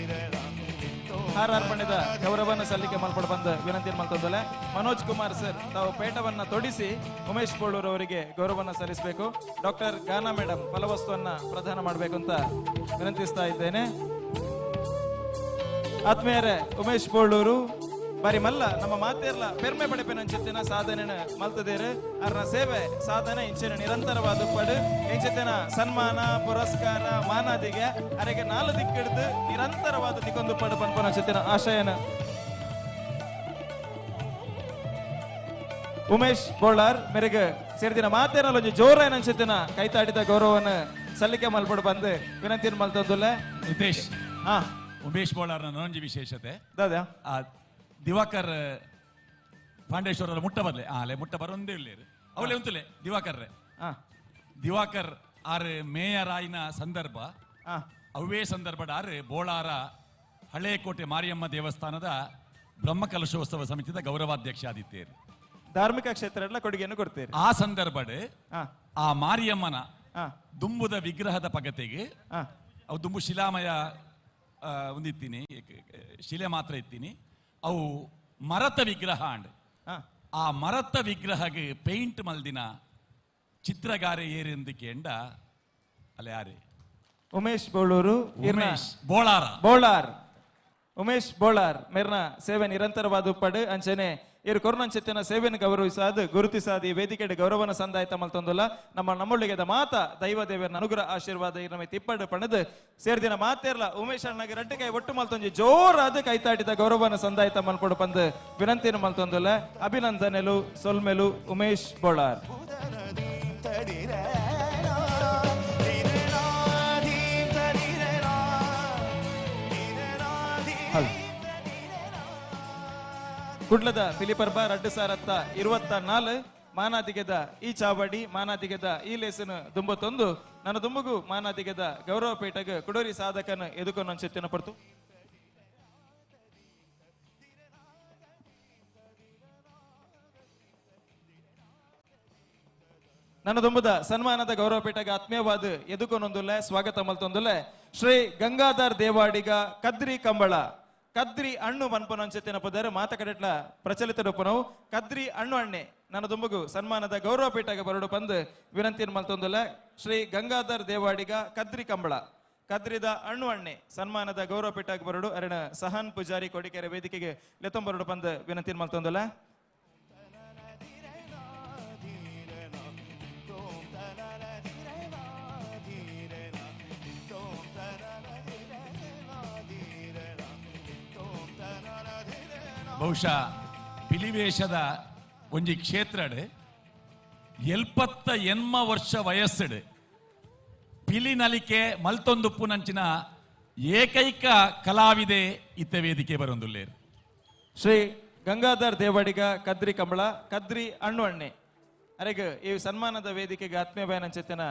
ಹಾರಾರ್ಪಣೆದ ಗೌರವವನ್ನು ಸಲ್ಲಿಕೆ ಮಲ್ಪಡು ಬಂದ ವಿನಂತಿ ಮಲ್ತೊಂದಲೆ. ಮನೋಜ್ ಕುಮಾರ್ ಸರ್ ತಾವು ಪೇಟವನ್ನ ತೊಡಿಸಿ ಉಮೇಶ್ ಬೋಳೂರು ಅವರಿಗೆ ಗೌರವವನ್ನು ಸಲ್ಲಿಸಬೇಕು. ಡಾಕ್ಟರ್ ಗಾನಾ ಮೇಡಮ್ ಫಲವಸ್ತುವನ್ನ ಪ್ರದಾನ ಮಾಡಬೇಕು ಅಂತ ವಿನಂತಿಸ್ತಾ ಇದ್ದೇನೆ. ಆತ್ಮೀಯರೇ, ಉಮೇಶ್ ಬೋಳೂರು ಬಾರಿ ಮಲ್ಲ ನಮ್ಮ ಮಾತೇರ್ಲ ಪೆರ್ಮೆ ಪಡೆಪಿನಂಚಿತ್ತಿನ ಸಾಧನೆನ ಮಲ್ತದೇರು. ಅರ್ನ ಸೇವೆ ಸಾಧನೆ ಇಂಚಿನ ನಿರಂತರವಾದ ಪಡು ಇಂಚಿತ್ತಿನ ಸನ್ಮಾನ ಪುರಸ್ಕಾರ ಮಾನಾದಿಗೆ ಅರೆಗೆ ನಾಲು ದಿಕ್ಕಿಡ್ದು ನಿರಂತರವಾದ ದಿಕ್ಕೊಂದು ಪಡು ಪನ್ಪನಂಚಿತ್ತಿನ ಆಶಯನ ಉಮೇಶ್ ಬೋಳಾರ್ ಮೇರೆಗೆ ಸೇರಿದಿನ ಮಾತೇನಲ್ಲ ಒಂಜಿ ಜೋರಾಯನ ಅಂಚಿತ್ತಿನ ಕೈತಾಟಿದ ಗೌರವವನ್ನು ಸಲ್ಲಿಕೆ ಮಲ್ಪಡು ಬಂದು ವಿನಂತಿಯನ್ನು ಮಲ್ತೊಂದುಲ್ಲ. ನಿತೇಶ್, ಉಮೇಶ್ ಬೋಳಾರ್ನ ನನೊಂಜಿ ವಿಶೇಷತೆ ದಾದಾ ದಿವಾಕರ್ ಪಾಂಡೇಶ್ವರರ ಮುಟ್ಟ ಬರ್ಲೆ ಆಲೆ ಮುಟ್ಟ ಬರೊಂದೇ ಇಲ್ಲೇರು ಅವಳೇ ಉಂತುಲೆ ದಿವಾಕರ್ ದಿವಾಕರ್ ಆರ್ ಮೇಯರ್ ಆಯಿನ ಸಂದರ್ಭ ಅವೇ ಸಂದರ್ಭ ಆರ್ ಬೋಳಾರ ಹಳೇಕೋಟೆ ಮಾರಿಯಮ್ಮ ದೇವಸ್ಥಾನದ ಬ್ರಹ್ಮಕಲಶೋತ್ಸವ ಸಮಿತಿದ ಗೌರವಾಧ್ಯಕ್ಷ ಆದಿತ್ತೇರು. ಧಾರ್ಮಿಕ ಕ್ಷೇತ್ರ ಎಲ್ಲ ಕೊಡುಗೆಯನ್ನು ಕೊಡ್ತೇವೆ ಆ ಸಂದರ್ಭಡ್. ಆ ಮಾರಿಯಮ್ಮನ ದುಂಬುದ ವಿಗ್ರಹದ ಪಗತೆಗೆ ಅವು ದುಂಬು ಶಿಲಾಮಯ ಒಂದಿತ್ತೀನಿ, ಶಿಲೆ ಮಾತ್ರ ಇತ್ತೀನಿ, ಅವು ಮರತ ವಿಗ್ರಹ ಅಂಡ್ ಆ ಮರತ ವಿಗ್ರಹಗೆ ಪೇಂಟ್ ಮಲ್ದಿನ ಚಿತ್ರಗಾರೆ ಏರೆಂದು ಕೇಂಡ ಅಲ್ಲ ಯಾರೇ ಉಮೇಶ್ ಬೋಳೂರು, ಉಮೇಶ್ ಬೋಳಾರ, ಬೋಳಾರ್ ಉಮೇಶ್ ಬೋಳಾರ್ ಮೇರ್ನ ಸೇವೆ ನಿರಂತರವಾದ ಪಡು ಅಂಚನೆ ಇರು ಕೊರೋನಂಚಿತ್ತಿನ ಸೇವೆಯನ್ನು ಗೌರವಿಸಾದ ಗುರುತಿಸಾದ ಈ ವೇದಿಕೆಡೆ ಗೌರವನ ಸಂದಾಯತ ಮಲ್ತೊಂದುಲ್ಲ. ನಮ್ಮ ನಮ್ಮೊಳ್ಳಿಗೆದ ಮಾತ ದೈವ ದೇವರ ಅನುಗ್ರಹ ಆಶೀರ್ವಾದ ನಮ್ಮ ತಿಪ್ಪಡು ಪಣದು ಸೇರ್ದಿನ ಮಾತೇರ್ಲ ಉಮೇಶ್ ಅಣ್ಣಗೆ ರಡ್ಡು ಕೈ ಒಟ್ಟು ಮಲ್ತೊಂಜಿ ಜೋರಾದ ಕೈತಾಟಿದ ಗೌರವನ ಸಂದಾಯತ ಮಲ್ಪಡು ಪಂದು ವಿನಂತಿಯನ್ನು ಮಲ್ತೊಂದುಲ್ಲ. ಅಭಿನಂದನೆಲು ಸೊಲ್ಮೆಲು ಉಮೇಶ್ ಬೋಳಾರ್. ಕುಡ್ಲದ ಪಿಲಿಪರ್ಬ 2024 ಮಾನಾದಿಗೆದ ಈ ಚಾವಡಿ ಮಾನಾದಿಗೆದ ಈ ಲೇಸನು ದುಂಬತ್ತೊಂದು ನನ್ನ ದುಂಬುಗು ಮಾನಾದಿಗೆದ ಗೌರವ ಪೀಠಗ ಕುಡೋರಿ ಸಾಧಕನ ಎದುಕೊನ್ನೊಂಚೆತ್ತಿನ ಪಡ್ತು. ನನ್ನ ದುಂಬುದ ಸನ್ಮಾನದ ಗೌರವ ಪೀಠಗ ಆತ್ಮೀಯವಾದ ಎದುಕೊನೊಂದುಲ್ಲೆ ಸ್ವಾಗತ ಮಲ್ತೊಂದುಲ್ಲೆ ಶ್ರೀ ಗಂಗಾಧರ್ ದೇವಾಡಿಗ ಕದ್ರಿ ಕಂಬಳ ಕದ್ರಿ ಅಣ್ಣು ಮನ್ಪನಂಚೆತ್ತಿನ ಪದರು ಮಾತ ಕಡೆಟ್ಲ ಪ್ರಚಲಿತ ರೂಪನವು ಕದ್ರಿ ಅಣ್ಣು ಅಣ್ಣೆ ನನ್ನ ದುಂಬುಗು ಸನ್ಮಾನದ ಗೌರವ ಪೀಠಗ ಬರಡು ಬಂದು ವಿನಂತಿಯನ್ನು ಮಲ್ತೊಂದುಲ್ಲ. ಶ್ರೀ ಗಂಗಾಧರ್ ದೇವಾಡಿಗ ಕದ್ರಿ ಕಂಬಳ ಕದ್ರಿದ ಅಣ್ಣು ಅಣ್ಣೆ ಸನ್ಮಾನದ ಗೌರವ ಪೀಠಗ ಬರಡು ಅರಣ ಸಹನ್ ಪೂಜಾರಿ ಕೊಡಿಕೆರೆ ವೇದಿಕೆಗೆ ಲೆತ್ತೊಂಬರಡು ಬಂದು ವಿನಂತಿಯನ್ನು ಮಲ್ತೊಂದುಲ್ಲ. ಬಹುಶಃ ಪಿಲಿವೇಶದ ಒಂಜಿ ಕ್ಷೇತ್ರಡ್ 78 ವರ್ಷ ವಯಸ್ಸುಡು ಪಿಲಿ ನಲಿಕೆ ಮಲ್ತೊಂದುಪ್ಪು ನಂಚಿನ ಏಕೈಕ ಕಲಾವಿದೆ ಇತ್ತ ವೇದಿಕೆ ಬರೊಂದುಲ್ಲೇರು. ಶ್ರೀ ಗಂಗಾಧರ್ ದೇವಾಡಿಗ ಕದ್ರಿ ಕಂಬಳ ಕದ್ರಿ ಅಣ್ಣು ಅಣ್ಣೆ ಅರೆಗ್ ಈ ಸನ್ಮಾನದ ವೇದಿಕೆಗೆ ಆತ್ಮೀಯ ಬಯನಂಚೆತ್ತಿನ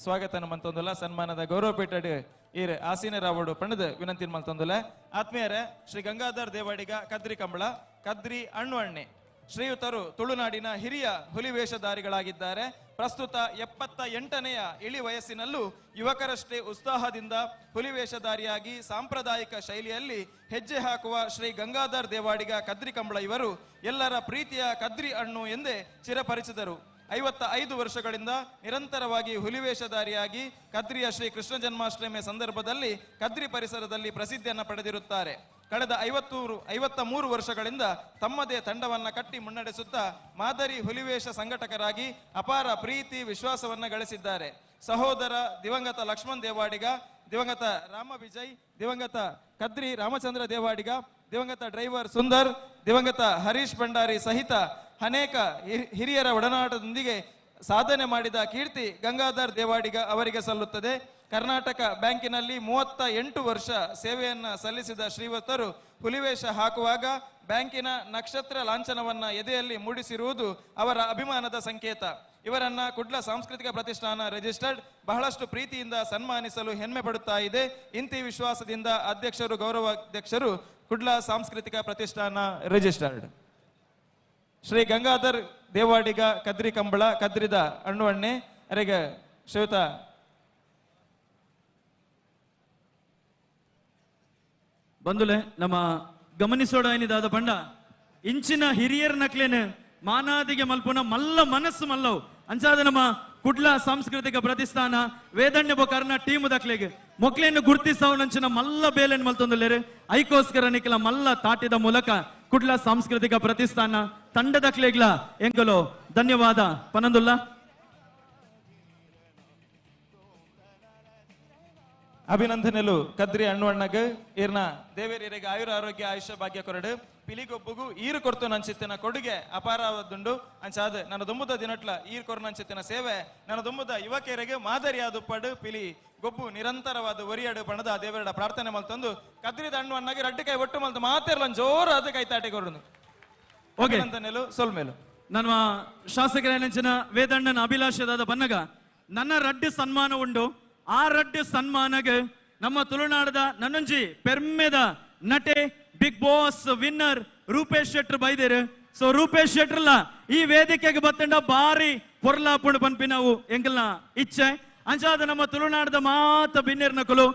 ಸ್ವಾಗತ ಮಲ್ತೊಂದುಲ್ಲ. ಸನ್ಮಾನದ ಗೌರವ ಪೀಠಡ್ ಈರ್ ಆಸೀನರಾವಡು ಪಣದ ವಿನಂತಿ ಮಲ್ತೊಂದುಲ್ಲ. ಆತ್ಮೀಯರೇ ಶ್ರೀ ಗಂಗಾಧರ್ ದೇವಾಡಿಗ ಕದ್ರಿ ಕಂಬಳ ಕದ್ರಿ ಅಣ್ಣು ಅಣ್ಣೆ ಶ್ರೀಯುತರು ತುಳುನಾಡಿನ ಹಿರಿಯ ಹುಲಿ ವೇಷಧಾರಿಗಳಾಗಿದ್ದಾರೆ. ಪ್ರಸ್ತುತ 78ನೆಯ ಇಳಿ ವಯಸ್ಸಿನಲ್ಲೂ ಯುವಕರಷ್ಟೇ ಉತ್ಸಾಹದಿಂದ ಹುಲಿ ವೇಷಧಾರಿಯಾಗಿ ಸಾಂಪ್ರದಾಯಿಕ ಶೈಲಿಯಲ್ಲಿ ಹೆಜ್ಜೆ ಹಾಕುವ ಶ್ರೀ ಗಂಗಾಧರ್ ದೇವಾಡಿಗ ಕದ್ರಿ ಕಂಬಳ ಇವರು ಎಲ್ಲರ ಪ್ರೀತಿಯ ಕದ್ರಿ ಅಣ್ಣು ಎಂದೇ ಚಿರಪರಿಚಿತರು. 55 ವರ್ಷಗಳಿಂದ ನಿರಂತರವಾಗಿ ಹುಲಿವೇಷಧಾರಿಯಾಗಿ ಕದ್ರಿಯ ಶ್ರೀ ಕೃಷ್ಣ ಜನ್ಮಾಷ್ಟಮಿಯ ಸಂದರ್ಭದಲ್ಲಿ ಕದ್ರಿ ಪರಿಸರದಲ್ಲಿ ಪ್ರಸಿದ್ಧಿಯನ್ನು ಪಡೆದಿರುತ್ತಾರೆ. ಕಳೆದ 53 ವರ್ಷಗಳಿಂದ ತಮ್ಮದೇ ತಂಡವನ್ನು ಕಟ್ಟಿ ಮುನ್ನಡೆಸುತ್ತಾ ಮಾದರಿ ಹುಲಿವೇಷ ಸಂಘಟಕರಾಗಿ ಅಪಾರ ಪ್ರೀತಿ ವಿಶ್ವಾಸವನ್ನು ಗಳಿಸಿದ್ದಾರೆ. ಸಹೋದರ ದಿವಂಗತ ಲಕ್ಷ್ಮಣ್ ದೇವಾಡಿಗ, ದಿವಂಗತ ರಾಮ ವಿಜಯ್, ದಿವಂಗತ ಕದ್ರಿ ರಾಮಚಂದ್ರ ದೇವಾಡಿಗ, ದಿವಂಗತ ಡ್ರೈವರ್ ಸುಂದರ್, ದಿವಂಗತ ಹರೀಶ್ ಭಂಡಾರಿ ಸಹಿತ ಅನೇಕ ಹಿರಿಯರ ಒಡನಾಟದೊಂದಿಗೆ ಸಾಧನೆ ಮಾಡಿದ ಕೀರ್ತಿ ಗಂಗಾಧರ್ ದೇವಾಡಿಗ ಅವರಿಗೆ ಸಲ್ಲುತ್ತದೆ. ಕರ್ನಾಟಕ ಬ್ಯಾಂಕಿನಲ್ಲಿ 38 ವರ್ಷ ಸೇವೆಯನ್ನು ಸಲ್ಲಿಸಿದ ಶ್ರೀವತರು ಹುಲಿವೇಷ ಹಾಕುವಾಗ ಬ್ಯಾಂಕಿನ ನಕ್ಷತ್ರ ಲಾಂಛನವನ್ನು ಎದೆಯಲ್ಲಿ ಮೂಡಿಸಿರುವುದು ಅವರ ಅಭಿಮಾನದ ಸಂಕೇತ. ಇವರನ್ನ ಕುಡ್ಲ ಸಾಂಸ್ಕೃತಿಕ ಪ್ರತಿಷ್ಠಾನ ರಿಜಿಸ್ಟರ್ಡ್ ಬಹಳಷ್ಟು ಪ್ರೀತಿಯಿಂದ ಸನ್ಮಾನಿಸಲು ಹೆಮ್ಮೆ ಪಡುತ್ತಾ ಇದೆ. ಇಂತಿ ವಿಶ್ವಾಸದಿಂದ ಅಧ್ಯಕ್ಷರು, ಗೌರವಾಧ್ಯಕ್ಷರು ಕುಡ್ಲ ಸಾಂಸ್ಕೃತಿಕ ಪ್ರತಿಷ್ಠಾನ ರಿಜಿಸ್ಟರ್ಡ್ ಶ್ರೀ ಗಂಗಾಧರ್ ದೇವಾಡಿಗ ಕದ್ರಿ ಕಂಬಳ ಕದ್ರಿದ ಅಣ್ಣು ಅಣ್ಣೆ ಅರೆಗೆ ಶ್ರೀಯುತ ಬಂಧುಲೆ ನಮ್ಮ ಗಮನಿಸೋಡ ಏನಿದಾದ ಬಂಡ ಇಂಚಿನ ಹಿರಿಯರ ನಕ್ಲೇನು ಮಾನಾದಿಗೆ ಮಲ್ಪುನ ಮಲ್ಲ ಮನಸ್ಸು ಮಲ್ಲವು ಅಂಚಾದ ನಮ್ಮ ಕುಡ್ಲ ಸಾಂಸ್ಕೃತಿಕ ಪ್ರತಿಷ್ಠಾನ ವೇದಣ್ಯ ಬೊಕರ್ನ ಟೀಮ್ ದಕ್ಲೆಗೆ ಮೊಕ್ಲೇನು ಗುರ್ತಿಸಾವ್ ನಂಚಿನ ಮಲ್ಲ ಬೇಲೆನ್ ಮಲ್ತೊಂದುಲ್ಲೇರು ಐಕೋಸ್ಕರ ನಿಖಲ ಮಲ್ಲ ತಾಟಿದ ಮೂಲಕ ಕುಡ್ಲ ಸಾಂಸ್ಕೃತಿಕ ಪ್ರತಿಷ್ಠಾನ ತಂಡದ ಕ್ಲೇಗ್ಲ ಎಂಕಲು ಧನ್ಯವಾದ ಪನಂದುಲ್ಲ. ಅಭಿನಂದನೆಲು ಕದ್ರಿ ಅಣ್ಣುವಣ್ಣಗ್ ಈರ್ನ ದೇವೇರಿಯರಿಗೆ ಆಯುರ ಆರೋಗ್ಯ ಆಯುಷ್ಯ ಭಾಗ್ಯ ಕೊರಡು ಪಿಲಿಗೊಬ್ಬಗೂ ಈರು ಕೊರ್ತು ನಂಚಿತ್ತಿನ ಕೊಡುಗೆ ಅಪಾರವಾದುಂಡು ಅಂಚಾದ ನನ್ನ ದುಂಬುದ ದಿನಟ್ಲ ಈರು ಕೊರು ನಂಚಿತ್ತಿನ ಸೇವೆ ನನ್ನ ದುಂಬುದ ಯುವಕರಿಗೆ ಮಾದರಿಯಾದ ಪಡು ಪಿಲಿ ಗೊಬ್ಬು ನಿರಂತರವಾದ ಒರಿಯಡು ಪಣದ ದೇವರಡ ಪ್ರಾರ್ಥನೆ ಮಲ್ತಂದು ಕದ್ರಿದ ಅಣ್ಣುವಣ್ಣಗೆ ರಡ್ಡು ಕೈ ಒಟ್ಟು ಮಲ್ತು ಮಾತೆರ್ಲನ್ ಜೋರು ಅದು ಕೈ ತಾಟಿ ಕೊರಡು. ಓಕೆ ಅಭಿನಂದನೆಲು ಸೊಲ್ಮೇಲು. ನನ್ನ ಶಾಸಕರ ನೆಂಚಿನ ವೇದಣ್ಣನ ಅಭಿಲಾಷೆದಾದ ಬನ್ನಗ ನನ್ನ ರಡ್ಡು ಸನ್ಮಾನ ಉಂಡು. ಆ ರಡ್ಡು ಸನ್ಮಾನಗೆ ನಮ್ಮ ತುಳುನಾಡದ ನನ್ನೊಂಜಿ ಪೆರ್ಮೆದ ನಟೆ Bigg Boss winner Rupesh Shettar ಬೈದೇರು. ಸೊ ರೂಪೇಶ್ ಶೆಟ್ರಲ್ಲ ಈ ವೇದಿಕೆಗೆ ಬತ್ತಂಡ ಬಾರಿ ಪೊರ್ಲಾಪುಂಡು ಪನ್ಪಿ ನಾವು ಎಂಕಲ್ನ ಇಚ್ಛೆ. ಅಂಚಾದ ನಮ್ಮ ತುಳುನಾಡದ ಮಾತ ಬಿನ್ನೆರ್ನಕುಲು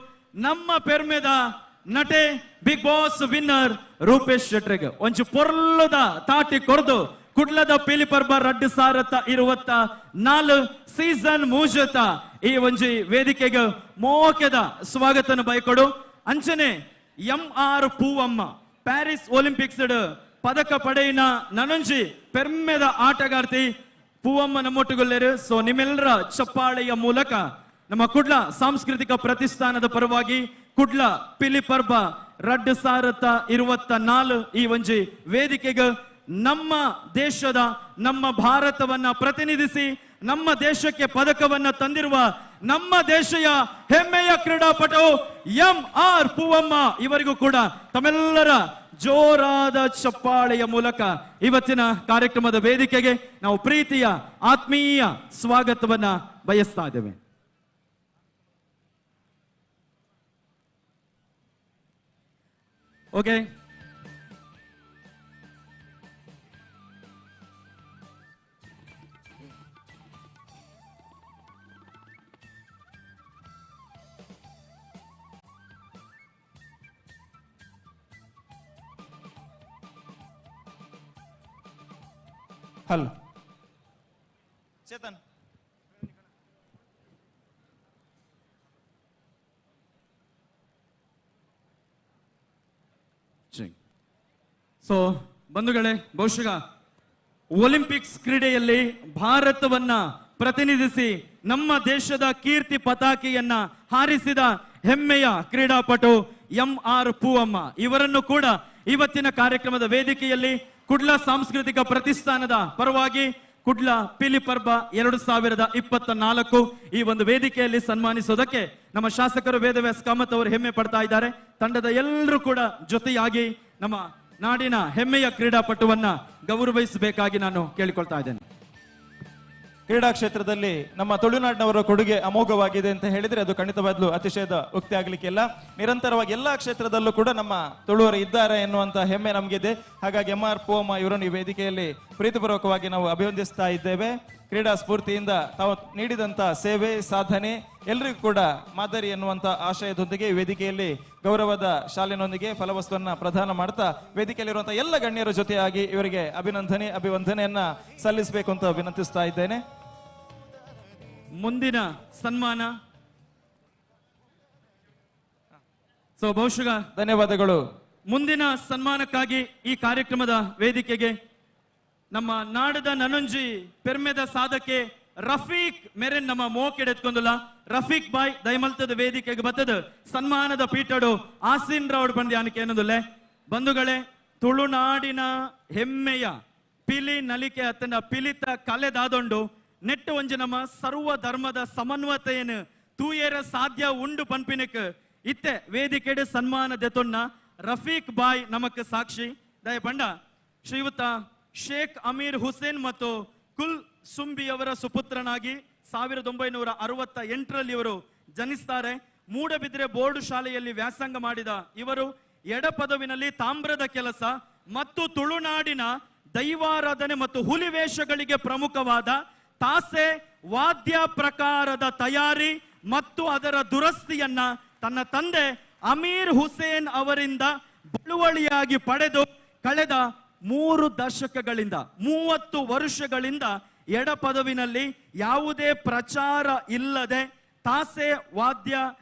ನಮ್ಮ ಪೆರ್ಮೆದ ನಟೆ ಬಿಗ್ ಬಾಸ್ ವಿನ್ನರ್ ರೂಪೇಶ್ ಶೆಟ್ರಿಗೆ ಒಂಚು ಪೊರ್ಲುದ ತಾಟಿ ಕೊರ್ದು ಕುಡ್ಲದ ಪಿಲಿಪರ್ಬ 2024 ಸೀಸನ್ ಮೂಜತ ಈ ಒಂಜಿ ವೇದಿಕೆಗೆ ಮೋಕೆದ ಸ್ವಾಗತನ ಬೈಕೊಡು. ಅಂಚನೆ M R Poovamma Paris Olympics ಪದಕ ಪಡೆಯಿನ ನನೊಂಜಿ ಪೆರ್ಮೆದ ಆಟಗಾರ್ತಿ ಪೂವಮ್ಮ ನಮ್ಮೊಟ್ಟುಗೊಲ್ಲೇರು. ಸೊ ನಿಮ್ಮೆಲ್ಲರ ಚಪ್ಪಾಳೆಯ ಮೂಲಕ ನಮ್ಮ ಕುಡ್ಲ ಸಾಂಸ್ಕೃತಿಕ ಪ್ರತಿಷ್ಠಾನದ ಪರವಾಗಿ ಕುಡ್ಲ ಪಿಲಿಪರ್ಬ 2024 ಈ ಒಂಜಿ ವೇದಿಕೆಗೆ ನಮ್ಮ ದೇಶದ ನಮ್ಮ ಭಾರತವನ್ನ ಪ್ರತಿನಿಧಿಸಿ ನಮ್ಮ ದೇಶಕ್ಕೆ ಪದಕವನ್ನ ತಂದಿರುವ ನಮ್ಮ ದೇಶದ ಹೆಮ್ಮೆಯ ಕ್ರೀಡಾಪಟು ಎಂ ಆರ್ ಪೂವಮ್ಮ ಇವರಿಗೂ ಕೂಡ ತಮ್ಮೆಲ್ಲರ ಜೋರಾದ ಚಪ್ಪಾಳೆಯ ಮೂಲಕ ಇವತ್ತಿನ ಕಾರ್ಯಕ್ರಮದ ವೇದಿಕೆಗೆ ನಾವು ಪ್ರೀತಿಯ ಆತ್ಮೀಯ ಸ್ವಾಗತವನ್ನ ಬಯಸ್ತಾ ಇದ್ದೇವೆ. Okay, hello Chetan. ಸೊ ಬಂಧುಗಳೇ, ಬಹುಶಃ ಒಲಿಂಪಿಕ್ಸ್ ಕ್ರೀಡೆಯಲ್ಲಿ ಭಾರತವನ್ನ ಪ್ರತಿನಿಧಿಸಿ ನಮ್ಮ ದೇಶದ ಕೀರ್ತಿ ಪತಾಕೆಯನ್ನ ಹಾರಿಸಿದ ಹೆಮ್ಮೆಯ ಕ್ರೀಡಾಪಟು ಎಂ ಆರ್ ಪೂವಮ್ಮ ಇವರನ್ನು ಕೂಡ ಇವತ್ತಿನ ಕಾರ್ಯಕ್ರಮದ ವೇದಿಕೆಯಲ್ಲಿ ಕುಡ್ಲ ಸಾಂಸ್ಕೃತಿಕ ಪ್ರತಿಷ್ಠಾನದ ಪರವಾಗಿ ಕುಡ್ಲ ಪಿಲಿಪರ್ಬ 2024 ಈ ಒಂದು ವೇದಿಕೆಯಲ್ಲಿ ಸನ್ಮಾನಿಸೋದಕ್ಕೆ ನಮ್ಮ ಶಾಸಕರು ವೇದವ್ಯಾಸ್ ಕಾಮತ್ ಅವರು ಹೆಮ್ಮೆ ಪಡ್ತಾ ಇದ್ದಾರೆ. ತಂಡದ ಎಲ್ಲರೂ ಕೂಡ ಜೊತೆಯಾಗಿ ನಮ್ಮ ನಾಡಿನ ಹೆಮ್ಮೆಯ ಕ್ರೀಡಾಪಟುವನ್ನ ಗೌರವಿಸಬೇಕಾಗಿ ನಾನು ಕೇಳಿಕೊಳ್ತಾ ಇದ್ದೇನೆ. ಕ್ರೀಡಾ ಕ್ಷೇತ್ರದಲ್ಲಿ ನಮ್ಮ ತುಳುನಾಡಿನವರ ಕೊಡುಗೆ ಅಮೋಘವಾಗಿದೆ ಅಂತ ಹೇಳಿದ್ರೆ ಅದು ಖಂಡಿತವಾಗ್ಲೂ ಅತಿಶಯದ ಉಕ್ತಿ ಆಗ್ಲಿಕ್ಕಿಲ್ಲ. ನಿರಂತರವಾಗಿ ಎಲ್ಲಾ ಕ್ಷೇತ್ರದಲ್ಲೂ ಕೂಡ ನಮ್ಮ ತುಳುವರು ಇದ್ದಾರೆ ಎನ್ನುವಂತ ಹೆಮ್ಮೆ ನಮಗಿದೆ. ಹಾಗಾಗಿ ಎಂ ಆರ್ ಪೂವಮ್ಮ ಇವರನ್ನು ಈ ವೇದಿಕೆಯಲ್ಲಿ ಪ್ರೀತಿಪೂರ್ವಕವಾಗಿ ನಾವು ಅಭಿವಂದಿಸ್ತಾ ಇದ್ದೇವೆ. ಕ್ರೀಡಾ ಸ್ಫೂರ್ತಿಯಿಂದ ತಾವು ನೀಡಿದಂತ ಸೇವೆ ಸಾಧನೆ ಎಲ್ರಿಗೂ ಕೂಡ ಮಾದರಿ ಎನ್ನುವಂತ ಆಶಯದೊಂದಿಗೆ ಈ ವೇದಿಕೆಯಲ್ಲಿ ಗೌರವದ ಶಾಲಿನೊಂದಿಗೆ ಫಲವಸ್ತುವನ್ನ ಪ್ರದಾನ ಮಾಡ್ತಾ ವೇದಿಕೆಯಲ್ಲಿರುವಂತಹ ಎಲ್ಲ ಗಣ್ಯರ ಜೊತೆಯಾಗಿ ಇವರಿಗೆ ಅಭಿನಂದನೆ ಅಭಿವಂದನೆಯನ್ನ ಸಲ್ಲಿಸಬೇಕು ಅಂತ ವಿನಂತಿಸ್ತಾ ಇದ್ದೇನೆ. ಮುಂದಿನ ಸನ್ಮಾನ ಸೊ ಬಹುಶಃ ಧನ್ಯವಾದಗಳು. ಮುಂದಿನ ಸನ್ಮಾನಕ್ಕಾಗಿ ಈ ಕಾರ್ಯಕ್ರಮದ ವೇದಿಕೆಗೆ ನಮ್ಮ ನಾಡದ ನನೊಂಜಿ ಪೆರ್ಮೆದ ಸಾಧಕೆ ರಫೀಕ್ ಮೆರೆನ್ ನಮ್ಮ ಮೋಕೆಡೆತ್ಕೊಂದುಲ್ಲ. ರಫೀಕ್ ಬಾಯ್ ದಯಮಲ್ತದ ವೇದಿಕೆಗೆ ಬತ್ತದ ಸನ್ಮಾನದ ಪೀಠಡು ಆಸೀನ್ ರಾವ್ ಬಂದ್ಯಾನಕ್ಕೆ ಏನೊಂದುಲ್ಲೆ. ಬಂಧುಗಳೇ, ತುಳುನಾಡಿನ ಹೆಮ್ಮೆಯ ಪಿಲಿ ನಲಿಕೆ ಅತ್ತಂಡ ಪಿಲಿತ ಕಲೆದಾದೊಂಡು ನೆಟ್ಟು ಒಂಜಿ ನಮ್ಮ ಸರ್ವ ಧರ್ಮದ ಸಮನ್ವತೆಯನ್ನು ತೂಯೇರ ಸಾಧ್ಯ ಉಂಡು ಪನ್ಪಿನಕ್ ಇತ್ತೆ ವೇದಿಕೆಡು ಸನ್ಮಾನ ದೆತೊನ್ನ ರಫೀಕ್ ಬಾಯ್ ನಮಕ್ ಸಾಕ್ಷಿ. ದಯ ಪಂಡ ಶ್ರೀಯುತ ಶೇಖ್ ಅಮೀರ್ ಹುಸೇನ್ ಮತ್ತು ಕುಲ್ ಸುಂಬಿಯವರ ಸುಪುತ್ರನಾಗಿ 1968ರಲ್ಲಿ ಇವರು ಜನಿಸ್ತಾರೆ. ಮೂಡಬಿದ್ರೆ ಬೋರ್ಡ್ ಶಾಲೆಯಲ್ಲಿ ವ್ಯಾಸಂಗ ಮಾಡಿದ ಇವರು ಎಡಪದವಿನಲ್ಲಿ ತಾಮ್ರದ ಕೆಲಸ ಮತ್ತು ತುಳುನಾಡಿನ ದೈವಾರಾಧನೆ ಮತ್ತು ಹುಲಿವೇಷಗಳಿಗೆ ಪ್ರಮುಖವಾದ ತಾಸೆ ವಾದ್ಯ ಪ್ರಕಾರದ ತಯಾರಿ ಮತ್ತು ಅದರ ದುರಸ್ತಿಯನ್ನ ತನ್ನ ತಂದೆ ಅಮೀರ್ ಹುಸೇನ್ ಅವರಿಂದ ಬಳುವಳಿಯಾಗಿ ಪಡೆದು ಕಳೆದ 3 ದಶಕಗಳಿಂದ 30 ವರ್ಷಗಳಿಂದ ಎಡಪದವಿನಲ್ಲಿ ಯಾವುದೇ ಪ್ರಚಾರ ಇಲ್ಲದೆ ತಾಸೆ ವಾದ್ಯ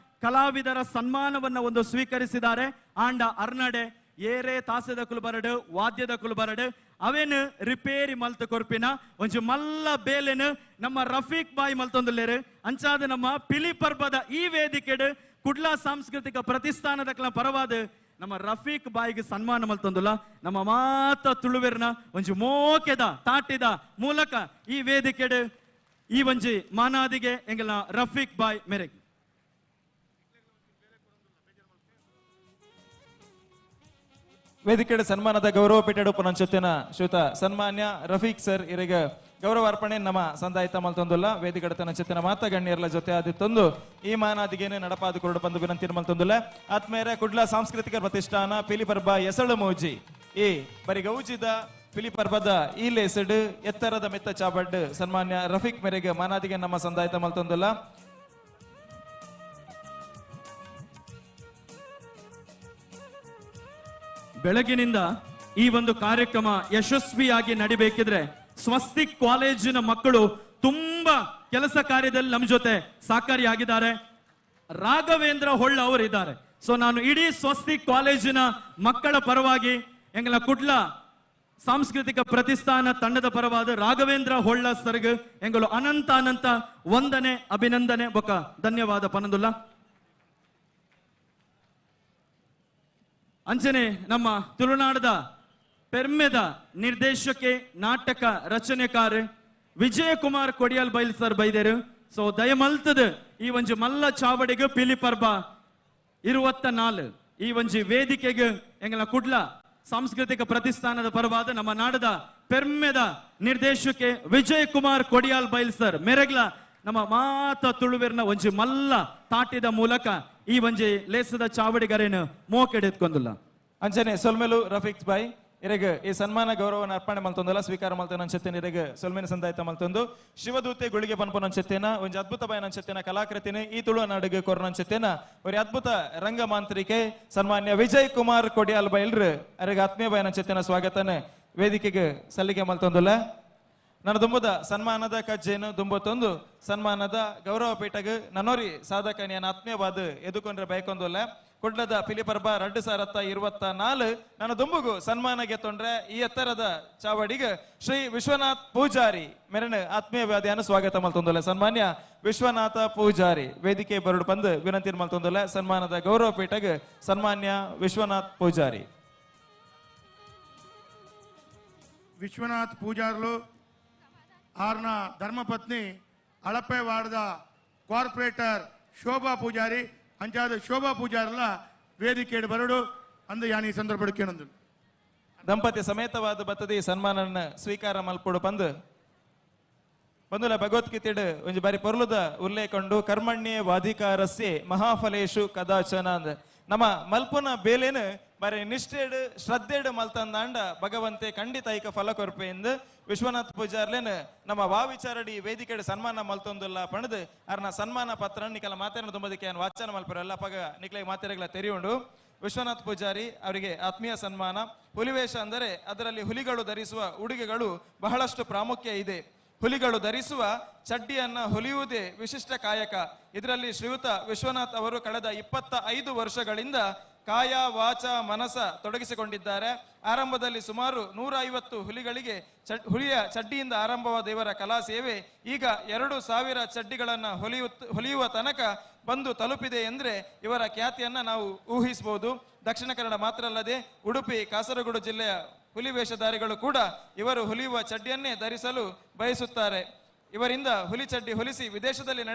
ಕಲಾವಿದರ ಸನ್ಮಾನವನ್ನು ಒಂದು ಸ್ವೀಕರಿಸಿದ್ದಾರೆ. ಆಂಡ ಅರ್ನಡೆ ಏರೇ ತಾಸೆದಕುಲು ಬರಡು ವಾದ್ಯದಕುಲು ಬರಡು ಅವೇನು ರಿಪೇರಿ ಮಲ್ತು ಕೊರ್ಪಿನ ಒಂಜಿ ಮಲ್ಲ ಬೇಲೆನು ನಮ್ಮ ರಫೀಕ್ ಬಾಯಿ ಮಲ್ತೊಂದುಲ್ಲೇರು. ಅಂಚಾದ ನಮ್ಮ ಪಿಲಿ ಪರ್ಬದ ಈ ವೇದಿಕೆಡು ಕುಡ್ಲ ಸಾಂಸ್ಕೃತಿಕ ಪ್ರತಿಷ್ಠಾನದಕ್ಲ ಪರವಾದ ನಮ್ಮ ರಫೀಕ್ ಬಾಯಿಗೆ ಸನ್ಮಾನ ಮಲ್ತೊಂದುಲ್ಲ. ನಮ್ಮ ಮಾತ ತುಳುವೆರ್ನ ಒಂಜಿ ಮೋಕೆದ ತಾಟಿದ ಮೂಲಕ ಈ ವೇದಿಕೆಡು ಈ ಒಂಜಿ ಮಾನಾದಿಗೆ ಎಂಗಲ್ನ ರಫೀಕ್ ಬಾಯ್ ಮೇರೆಗೆ. ವೇದಿಕೆಡೆ ಸನ್ಮಾನದ ಗೌರವ ಪೀಠ ಪುನಂಚೊತ್ತಿನ ಶ್ರೀಯುತ ಸನ್ಮಾನ್ಯ ರಫೀಕ್ ಸರ್ ಇರೆಗ ಗೌರವ ಅರ್ಪಣೆ ನಮ್ಮ ಸಂದಾಯಿತ ಮಲ್ತೊಂದುಲ್ಲ. ವೇದಿಕೆಡೆ ತನ್ನ ಮಾತ ಗಣ್ಯರ್ಲ ಜೊತೆ ಆದಿತ್ತೊಂದು ಈ ಮಾನಾದಿಗೇನೆ ನಡಪಾದ ಕೊರಡು ಬಂದು ವಿನಂತಿ ಮಲ್ತೊಂದುಲ್ಲ. ಆತ್ಮೇರೆ ಕುಡ್ಲ ಸಾಂಸ್ಕೃತಿಕ ಪ್ರತಿಷ್ಠಾನ ಪಿಲಿಪರ್ಬ ಎಸಳು ಮೋಜಿ ಈ ಬರಿ ಗೌಜಿದ ಪಿಲಿಪರ್ಬದ ಈ ಲೇಸಡ್ ಎತ್ತರದ ಮೆತ್ತ ಚಾಬಡ್ ಸನ್ಮಾನ್ಯ ರಫೀಕ್ ಮೇರೆಗೆ ಮಾನಾದಿಗೆ ನಮ್ಮ ಸಂದಾಯಿತ ಮಲ್ತೊಂದುಲ್ಲ. ಬೆಳಗಿನಿಂದ ಈ ಒಂದು ಕಾರ್ಯಕ್ರಮ ಯಶಸ್ವಿಯಾಗಿ ನಡಿಬೇಕಿದ್ರೆ ಸ್ವಸ್ತಿಕ್ ಕಾಲೇಜಿನ ಮಕ್ಕಳು ತುಂಬಾ ಕೆಲಸ ಕಾರ್ಯದಲ್ಲಿ ನಮ್ಮ ಜೊತೆ ಸಹಕಾರಿಯಾಗಿದ್ದಾರೆ. ರಾಘವೇಂದ್ರ ಹೊಳ್ಳ ಅವರು ಇದ್ದಾರೆ. ಸೊ ನಾನು ಇಡೀ ಸ್ವಸ್ತಿಕ್ ಕಾಲೇಜಿನ ಮಕ್ಕಳ ಪರವಾಗಿ ಎಂಗಲ ಕುಡ್ಲ ಸಾಂಸ್ಕೃತಿಕ ಪ್ರತಿಷ್ಠಾನ ತಂಡದ ಪರವಾದ ರಾಘವೇಂದ್ರ ಹೊಳ್ಳ ಸರ್ಗ್ ಎಂಗಳು ಅನಂತ ಅನಂತ ವಂದನೆ ಅಭಿನಂದನೆ ಬೊಕ ಧನ್ಯವಾದ ಪನಂದುಲ್ಲ. ಅಂಚನೆ ನಮ್ಮ ತುಳುನಾಡದ ಪೆರ್ಮೆದ ನಿರ್ದೇಶಕೆ ನಾಟಕ ರಚನೆಕಾರ ವಿಜಯಕುಮಾರ್ ಕೊಡಿಯಲ್ ಬೈಲ್ ಸರ್ ಬೈದೇರು. ಸೊ ದಯಮಲ್ತದ ಈ ಒಂಜಿ ಮಲ್ಲ ಚಾವಡಿಗೆ ಪಿಲಿ ಪರ್ಬ 24 ಈ ಒಂಜಿ ವೇದಿಕೆಗೆ ಎಂಗಲ ಕುಡ್ಲ ಸಾಂಸ್ಕೃತಿಕ ಪ್ರತಿಷ್ಠಾನದ ಪರವಾದ ನಮ್ಮ ನಾಡದ ಪೆರ್ಮೆದ ನಿರ್ದೇಶಕೆ ವಿಜಯ್ ಕುಮಾರ್ ಕೊಡಿಯಾಲ್ ಬೈಲ್ ಸರ್ ಮೆರಗ್ಲ ನಮ್ಮ ಮಾತ ತುಳುವೆರ್ನ ಒಂಜಿ ಮಲ್ಲ ತಾಟಿದ ಮೂಲಕ ಈ ಒಂಜಿ ಲೇಸದ ಚಾವಡಿಗರೇನು ಮೋಕೆಡೆತ್ಕೊಂದಿಲ್ಲ. ಅಂಚನೆ ಸೊಲ್ಮೆಲು ರಫೀಕ್ ಬಾಯ್ ಇರೆಗ್ ಈ ಸನ್ಮಾನ ಗೌರವನ ಅರ್ಪಣೆ ಮಲ್ತೊಂದಲ್ಲ ಸ್ವೀಕಾರ ಮಲ್ತೊಂದು ಅಂಚೆತ್ತೇನೆ ಇರೆಗ್ ಸೊಲ್ಮೆನ ಸಂದಾಯ್ತ ಮಲ್ತೊಂದು ಶಿವದೂತೆ ಗುಳಿಗೆ ಪನ್ಪುನ ಅಂಚೆತ್ತೇನ ಒಂಜಿ ಅದ್ಭುತ ಬಾಯನ ಅಂಚೆತ್ತೇನ ಕಲಾಕೃತಿನ ಈ ತುಳುನಾಡಿಗೆ ಕೊರನ ಅಂಚೆತ್ತೇನ ಒಂದು ಅದ್ಭುತ ರಂಗ ಮಾಂತ್ರಿಕೆ ಸನ್ಮಾನ್ಯ ವಿಜಯ್ ಕುಮಾರ್ ಕೊಡಿಯಾಲ್ ಬೈಲ್ರು ಅರೆಗ್ ಆತ್ಮೀಯ ಬಾಯನ ಅಂಚೆತ್ತೇನ ಸ್ವಾಗತನ ವೇದಿಕೆಗೆ ಸಲ್ಲಿಕೆ ಮಲ್ತೊಂದುಲ್ಲ. ನಾನು ದುಂಬುದ ಸನ್ಮಾನದ ಕಜ್ಜೇನು ದುಂಬತ್ತೊಂದು ಸನ್ಮಾನದ ಗೌರವ ಪೀಠಗ್ ನನ್ನೋರಿ ಸಾಧಕನಿಯನ ಆತ್ಮೀಯವಾದ ಎದುಕೊಂಡ್ರೆ ಬಯಕೊಂದುಲ್ಲ. ಕುಡ್ಲದ ಪಿಲಿಪರ್ಬ 2024 ನಾನು ದುಂಬುಗು ಸನ್ಮಾನಗೆ ತೊಂದ್ರೆ ಈ ಎತ್ತರದ ಚಾವಡಿಗೆ ಶ್ರೀ ವಿಶ್ವನಾಥ್ ಪೂಜಾರಿ ಮೆರನ ಆತ್ಮೀಯವಾದಿಯನ್ನು ಸ್ವಾಗತ ಮಲ್ತೊಂದುಲ್ಲ. ಸನ್ಮಾನ್ಯ ವಿಶ್ವನಾಥ ಪೂಜಾರಿ ವೇದಿಕೆ ಬರಡು ಬಂದು ವಿನಂತಿ ಮಲ್ತೊಂದುಲ್ಲ. ಸನ್ಮಾನದ ಗೌರವ ಪೀಠಗ್ ಸನ್ಮಾನ್ಯ ವಿಶ್ವನಾಥ್ ಪೂಜಾರಿ. ವಿಶ್ವನಾಥ್ ಪೂಜಾರ್ಲು ಆರ್ನ ಧರ್ಮಪತ್ನಿ ಅಳಪೆ ವಾರ್ಡ್ದ ಕಾರ್ಪೊರೇಟರ್ ಶೋಭಾ ಪೂಜಾರಿ ಅಂಚಾದ ಶೋಭಾ ಪೂಜಾರಲ್ಲ ವೇದಿಕೆ ಬರಡು ಅಂದು ಯಾನಿ ಸಂದರ್ಭಕ್ಕೆ ನಂದು ದಂಪತಿ ಸಮೇತವಾದ ಬತ್ತದಿ ಸನ್ಮಾನನ ಸ್ವೀಕಾರ ಮಲ್ಪೊಡು ಪಂದು ಬಂದುಲ ಭಗವದ್ಗೀತೆಡ್ ಒಂಜಿ ಬಾರಿ ಪೊರ್ಲುದ ಉಲ್ಲೇಖಂಡು ಕರ್ಮಣ್ಯೇ ವಾಧಿಕಾರಸ್ಯೆ ಮಹಾಫಲೇಶು ಕದಾಚನ ಅಂದ್ ನಮ್ಮ ಮಲ್ಪುನ ಬೇಲೇನು ಬಾರಿ ನಿಷ್ಠೆಡ್ ಶ್ರದ್ಧೆಡ್ ಮಲ್ತಂದಾಂಡ ಭಗವಂತೆ ಖಂಡಿತ ಐಕ ಫಲ ಕೊರ್ಪೆ ಎಂದು ವಿಶ್ವನಾಥ್ ಪೂಜಾರ್ಲೇನು ನಮ್ಮ ವಾವಿಚಾರಡಿ ವೇದಿಕೆಡ್ ಸನ್ಮಾನ ಮಲ್ತೊಂದುಲ್ಲ ಪಣದು ಅರ್ನ ಸನ್ಮಾನ ಪತ್ರ ನಿಕಲ ಮಾತೇನ ತುಂಬದಕ್ಕೆ ವಾಚನ ಮಲ್ಪರಲ್ಲ ಪಗ ನಿಕ್ಲೆ ಮಾತೆರೆಗಳ ತೆರೆಯುಂಡು. ವಿಶ್ವನಾಥ್ ಪೂಜಾರಿ ಅವರಿಗೆ ಆತ್ಮೀಯ ಸನ್ಮಾನ. ಹುಲಿವೇಷ ಅಂದರೆ ಅದರಲ್ಲಿ ಹುಲಿಗಳು ಧರಿಸುವ ಉಡುಗೆಗಳು ಬಹಳಷ್ಟು ಪ್ರಾಮುಖ್ಯ ಇದೆ. ಹುಲಿಗಳು ಧರಿಸುವ ಚಡ್ಡಿಯನ್ನು ಹೊಲಿಯುವುದೇ ವಿಶಿಷ್ಟ ಕಾಯಕ. ಇದರಲ್ಲಿ ಶ್ರೀಯುತ ವಿಶ್ವನಾಥ್ ಅವರು ಕಳೆದ 25 ವರ್ಷಗಳಿಂದ ಕಾಯ ವಾಚ ಮನಸ ತೊಡಗಿಸಿಕೊಂಡಿದ್ದಾರೆ. ಆರಂಭದಲ್ಲಿ ಸುಮಾರು 150 ಹುಲಿಗಳಿಗೆ ಹುಲಿಯ ಚಡ್ಡಿಯಿಂದ ಆರಂಭವಾದ ಇವರ ಕಲಾ ಸೇವೆ ಈಗ 2000 ಚಡ್ಡಿಗಳನ್ನು ಹೊಲಿಯುವ ತನಕ ಬಂದು ತಲುಪಿದೆ ಎಂದರೆ ಇವರ ಖ್ಯಾತಿಯನ್ನು ನಾವು ಊಹಿಸಬಹುದು. ದಕ್ಷಿಣ ಕನ್ನಡ ಮಾತ್ರ ಅಲ್ಲದೆ ಉಡುಪಿ, ಕಾಸರಗೋಡು ಜಿಲ್ಲೆಯ ಹುಲಿ ವೇಷಧಾರಿಗಳು ಕೂಡ ಇವರು ಹೊಲಿಯುವ ಚಡ್ಡಿಯನ್ನೇ ಧರಿಸಲು ಬಯಸುತ್ತಾರೆ. ಇವರಿಂದ ಹುಲಿ ಚಡ್ಡಿ ಹೊಲಿಸಿ ವಿದೇಶದಲ್ಲಿ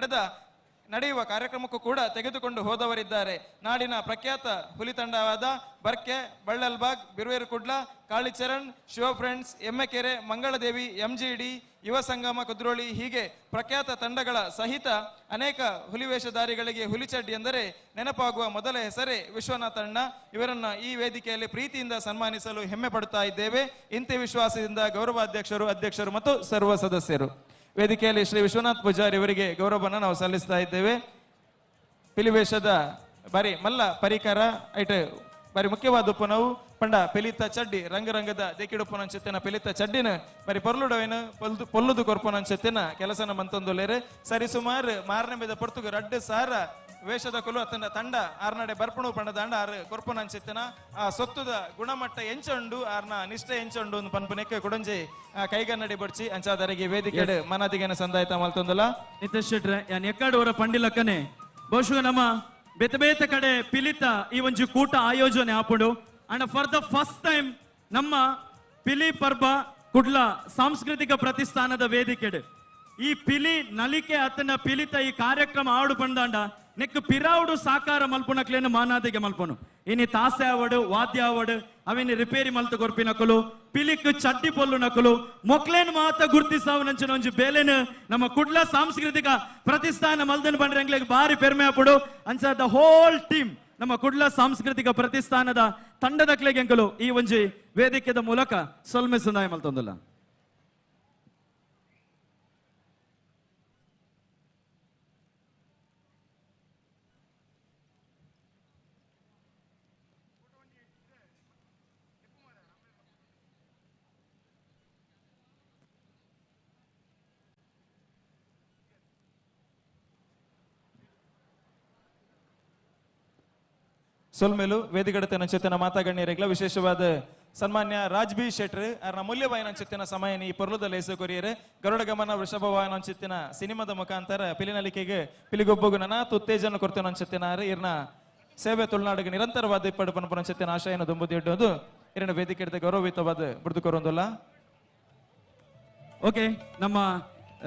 ನಡೆಯುವ ಕಾರ್ಯಕ್ರಮಕ್ಕೂ ಕೂಡ ತೆಗೆದುಕೊಂಡು ಹೋದವರಿದ್ದಾರೆ. ನಾಡಿನ ಪ್ರಖ್ಯಾತ ಹುಲಿ ತಂಡವಾದ ಬರ್ಕೆ, ಬಳ್ಳಲ್ಬಾಗ್, ಬಿರುವೇರು ಕುಡ್ಲ, ಕಾಳಿಚರಣ್, ಶಿವ ಫ್ರೆಂಡ್ಸ್, ಎಮ್ಮೆಕೆರೆ, ಮಂಗಳದೇವಿ, ಎಂಜಿಡಿ, ಯುವ ಸಂಗಮ ಕುದ್ರೋಳಿ ಹೀಗೆ ಪ್ರಖ್ಯಾತ ತಂಡಗಳ ಸಹಿತ ಅನೇಕ ಹುಲಿ ವೇಷಧಾರಿಗಳಿಗೆ ಹುಲಿ ಚಡ್ಡಿ ಎಂದರೆ ನೆನಪಾಗುವ ಮೊದಲ ಹೆಸರೇ ವಿಶ್ವನಾಥಣ್ಣ. ಇವರನ್ನು ಈ ವೇದಿಕೆಯಲ್ಲಿ ಪ್ರೀತಿಯಿಂದ ಸನ್ಮಾನಿಸಲು ಹೆಮ್ಮೆ ಪಡುತ್ತಾ ಇದ್ದೇವೆ. ಇಂತಿ ವಿಶ್ವಾಸದಿಂದ ಗೌರವಾಧ್ಯಕ್ಷರು, ಅಧ್ಯಕ್ಷರು ಮತ್ತು ಸರ್ವ ಸದಸ್ಯರು. ವೇದಿಕೆಯಲ್ಲಿ ಶ್ರೀ ವಿಶ್ವನಾಥ್ ಪೂಜಾರಿ ಅವರಿಗೆ ಗೌರವವನ್ನು ನಾವು ಸಲ್ಲಿಸ್ತಾ ಇದ್ದೇವೆ. ಪಿಲಿವೇಷದ ಬಾರಿ ಮಲ್ಲ ಪರಿಕರ ಐಟ್ ಬಾರಿ ಮುಖ್ಯವಾದ ಉಪ್ಪುನವು ಪಂಡ ಪಿಲಿತ ಚಡ್ಡಿ ರಂಗರಂಗದ ದೇಕಿಡುಪ್ಪುನಂಚೆತ್ತಿನ ಪಿಲಿತ ಚಡ್ಡಿನ ಬಾರಿ ಪೊರ್ಲುಡವೇನು ಪೊಲ್ಲುದು ಕೊರ್ಪುನಂಚೆತ್ತಿನ ಕೆಲಸನ ಮಂತೊಂದುಲೇರು. ಸರಿ ಸುಮಾರು ಮಾರನೇ ಪೊರ್ತುಗು 2,000 ವೇಷದ ಕುಲು ಅತನ ತಂಡ ಆರ್ನಡೆ ಬರ್ಪುಣು ಪಂಡದಾಂಡ ಆರು ಕೊರ್ಪುನಂಚಿತ್ತಿನ ಆ ಸೊತ್ತುದ ಗುಣಮಟ್ಟ ಎಂಚುಂಡು ಆರ್ನ ನಿಷ್ಠೆ ಎಂಚುಂಡು ಅಂದ್ ಪನ್ಪುನೆಕ್ ಕುಡೊಂಜಿ ಕೈಗನ್ನಡಿ ಬೊಡ್ಚಿ ಅಂಚಾದರಿಗೆ ವೇದಿಕೆಡ್ ಮನಾದಿಗೆನ ಸಂದಾಯಿತ ಮಲ್ತೊಂದುಲ. ನಿತೇಶ್ ಶೆಟ್ರೆ ಯಾನ್ ಎಕ್ಕಾಡು ಅವರ ಪಂಡಿಲಕ್ಕನೆ ಬಹುಶಃ ನಮ್ಮ ಬೇತೆ ಬೇತೆ ಕಡೆ ಪಿಲಿತ ಈ ಒಂಜಿ ಕೂಟ ಆಯೋಜನೆ ಆಪುಂಡು. And for the first time ನಮ್ಮ ಪಿಲಿ ಪರ್ಬ ಕುಡ್ಲ ಸಾಂಸ್ಕೃತಿಕ ಪ್ರತಿಷ್ಠಾನದ ವೇದಿಕೆಡ್ ಈ ಪಿಲಿ ನಲಿಕೆ ಅತನ ಪಿಲಿತ ಈ ಕಾರ್ಯಕ್ರಮ ಆಡು ಪಂದಾಂಡ ನೆಕ್ ಪಿರಾವುಡು ಸಾಕಾರ ಮಲ್ಪುನಕ್ಲೇನು ಮಾನಾದಿಗೆ ಮಲ್ಪನು. ಇನಿ ತಾಸೆ ಆವಡು ವಾದ್ಯ ಆವಡು ಅವಿನಿ ರಿಪೇರಿ ಮಲ್ತು ಕೊರ್ಪಿನಕುಲು ಪಿಲಿಕ್ ಚಡ್ಡಿ ಪೊಲ್ಲು ನಕಲು ಮೊಕ್ಲೇನ್ ಮಾತ ಗುರ್ತಿಸಾವನಂಚಿನ ಒಂಜಿ ಬೇಲೆನು ನಮ್ಮ ಕುಡ್ಲ ಸಾಂಸ್ಕೃತಿಕ ಪ್ರತಿಷ್ಠಾನ ಮಲ್ದನ್ ಬಂಡ್ರೆ ಬಾರಿ ಪೆರ್ಮೆ ಆಪುಡು. ಅಂಚ the whole team ನಮ್ಮ ಕುಡ್ಲ ಸಾಂಸ್ಕೃತಿಕ ಪ್ರತಿಷ್ಠಾನದ ತಂಡದಕ್ಲೆಗೆ ಎಂಕಲು ಈ ಒಂಜಿ ವೇದಿಕೆದ ಮೂಲಕ ಸೊಲ್ಮೆ ಸಂದಾಯ ಮಲ್ತೊಂದುಲ್ಲ. ಸೊಲ್ಮೇಲು ವೇದಿಕಡತನ ಚೇತನ ಮಾತಾಗಣ್ಯರೆಗ್ಲ ವಿಶೇಷವಾದ ಸನ್ಮಾನ್ಯ ರಾಜ್ ಬಿ ಶೆಟ್ರ್ ಅವರ ಮೂಲ್ಯವಾಯನ ಚಿತ್ತಿನ ಸಮಯ ಈ ಪೊರ್ಲುದ ಲೇಸು ಕೊರಿಯರ್ ಗರುಡ ಗಮನ ವೃಷಭವಾಯನ ಚಿತ್ತಿನ ಸಿನಿಮಾದ ಮುಖಾಂತರ ಪಿಲಿನಲಿಕೆಗೆ ಪಿಲಿಗೊಬ್ಬಗು ನನಾತ್ ಉತ್ತೇಜನ ಕೊಡ್ತೇನೆ ಚಿತ್ತಿನಾರು ಇರ್ನ ಸೇವೆ ತುಳುನಾಡಿಗೆ ನಿರಂತರವಾದ ಇಪ್ಪಡು ಪನ್ಪುನ ಚಿತ್ತಿನ ಆಶಯನ ದುಂಬುದಿ ಇಡ್ಡೋದು ಇರನ ವೇದಿಕೆ ಗೌರವಯುತವಾದ ಬಿಡ್ದು ಕೊರೊಂದುಲ್ಲ. ಓಕೆ, ನಮ್ಮ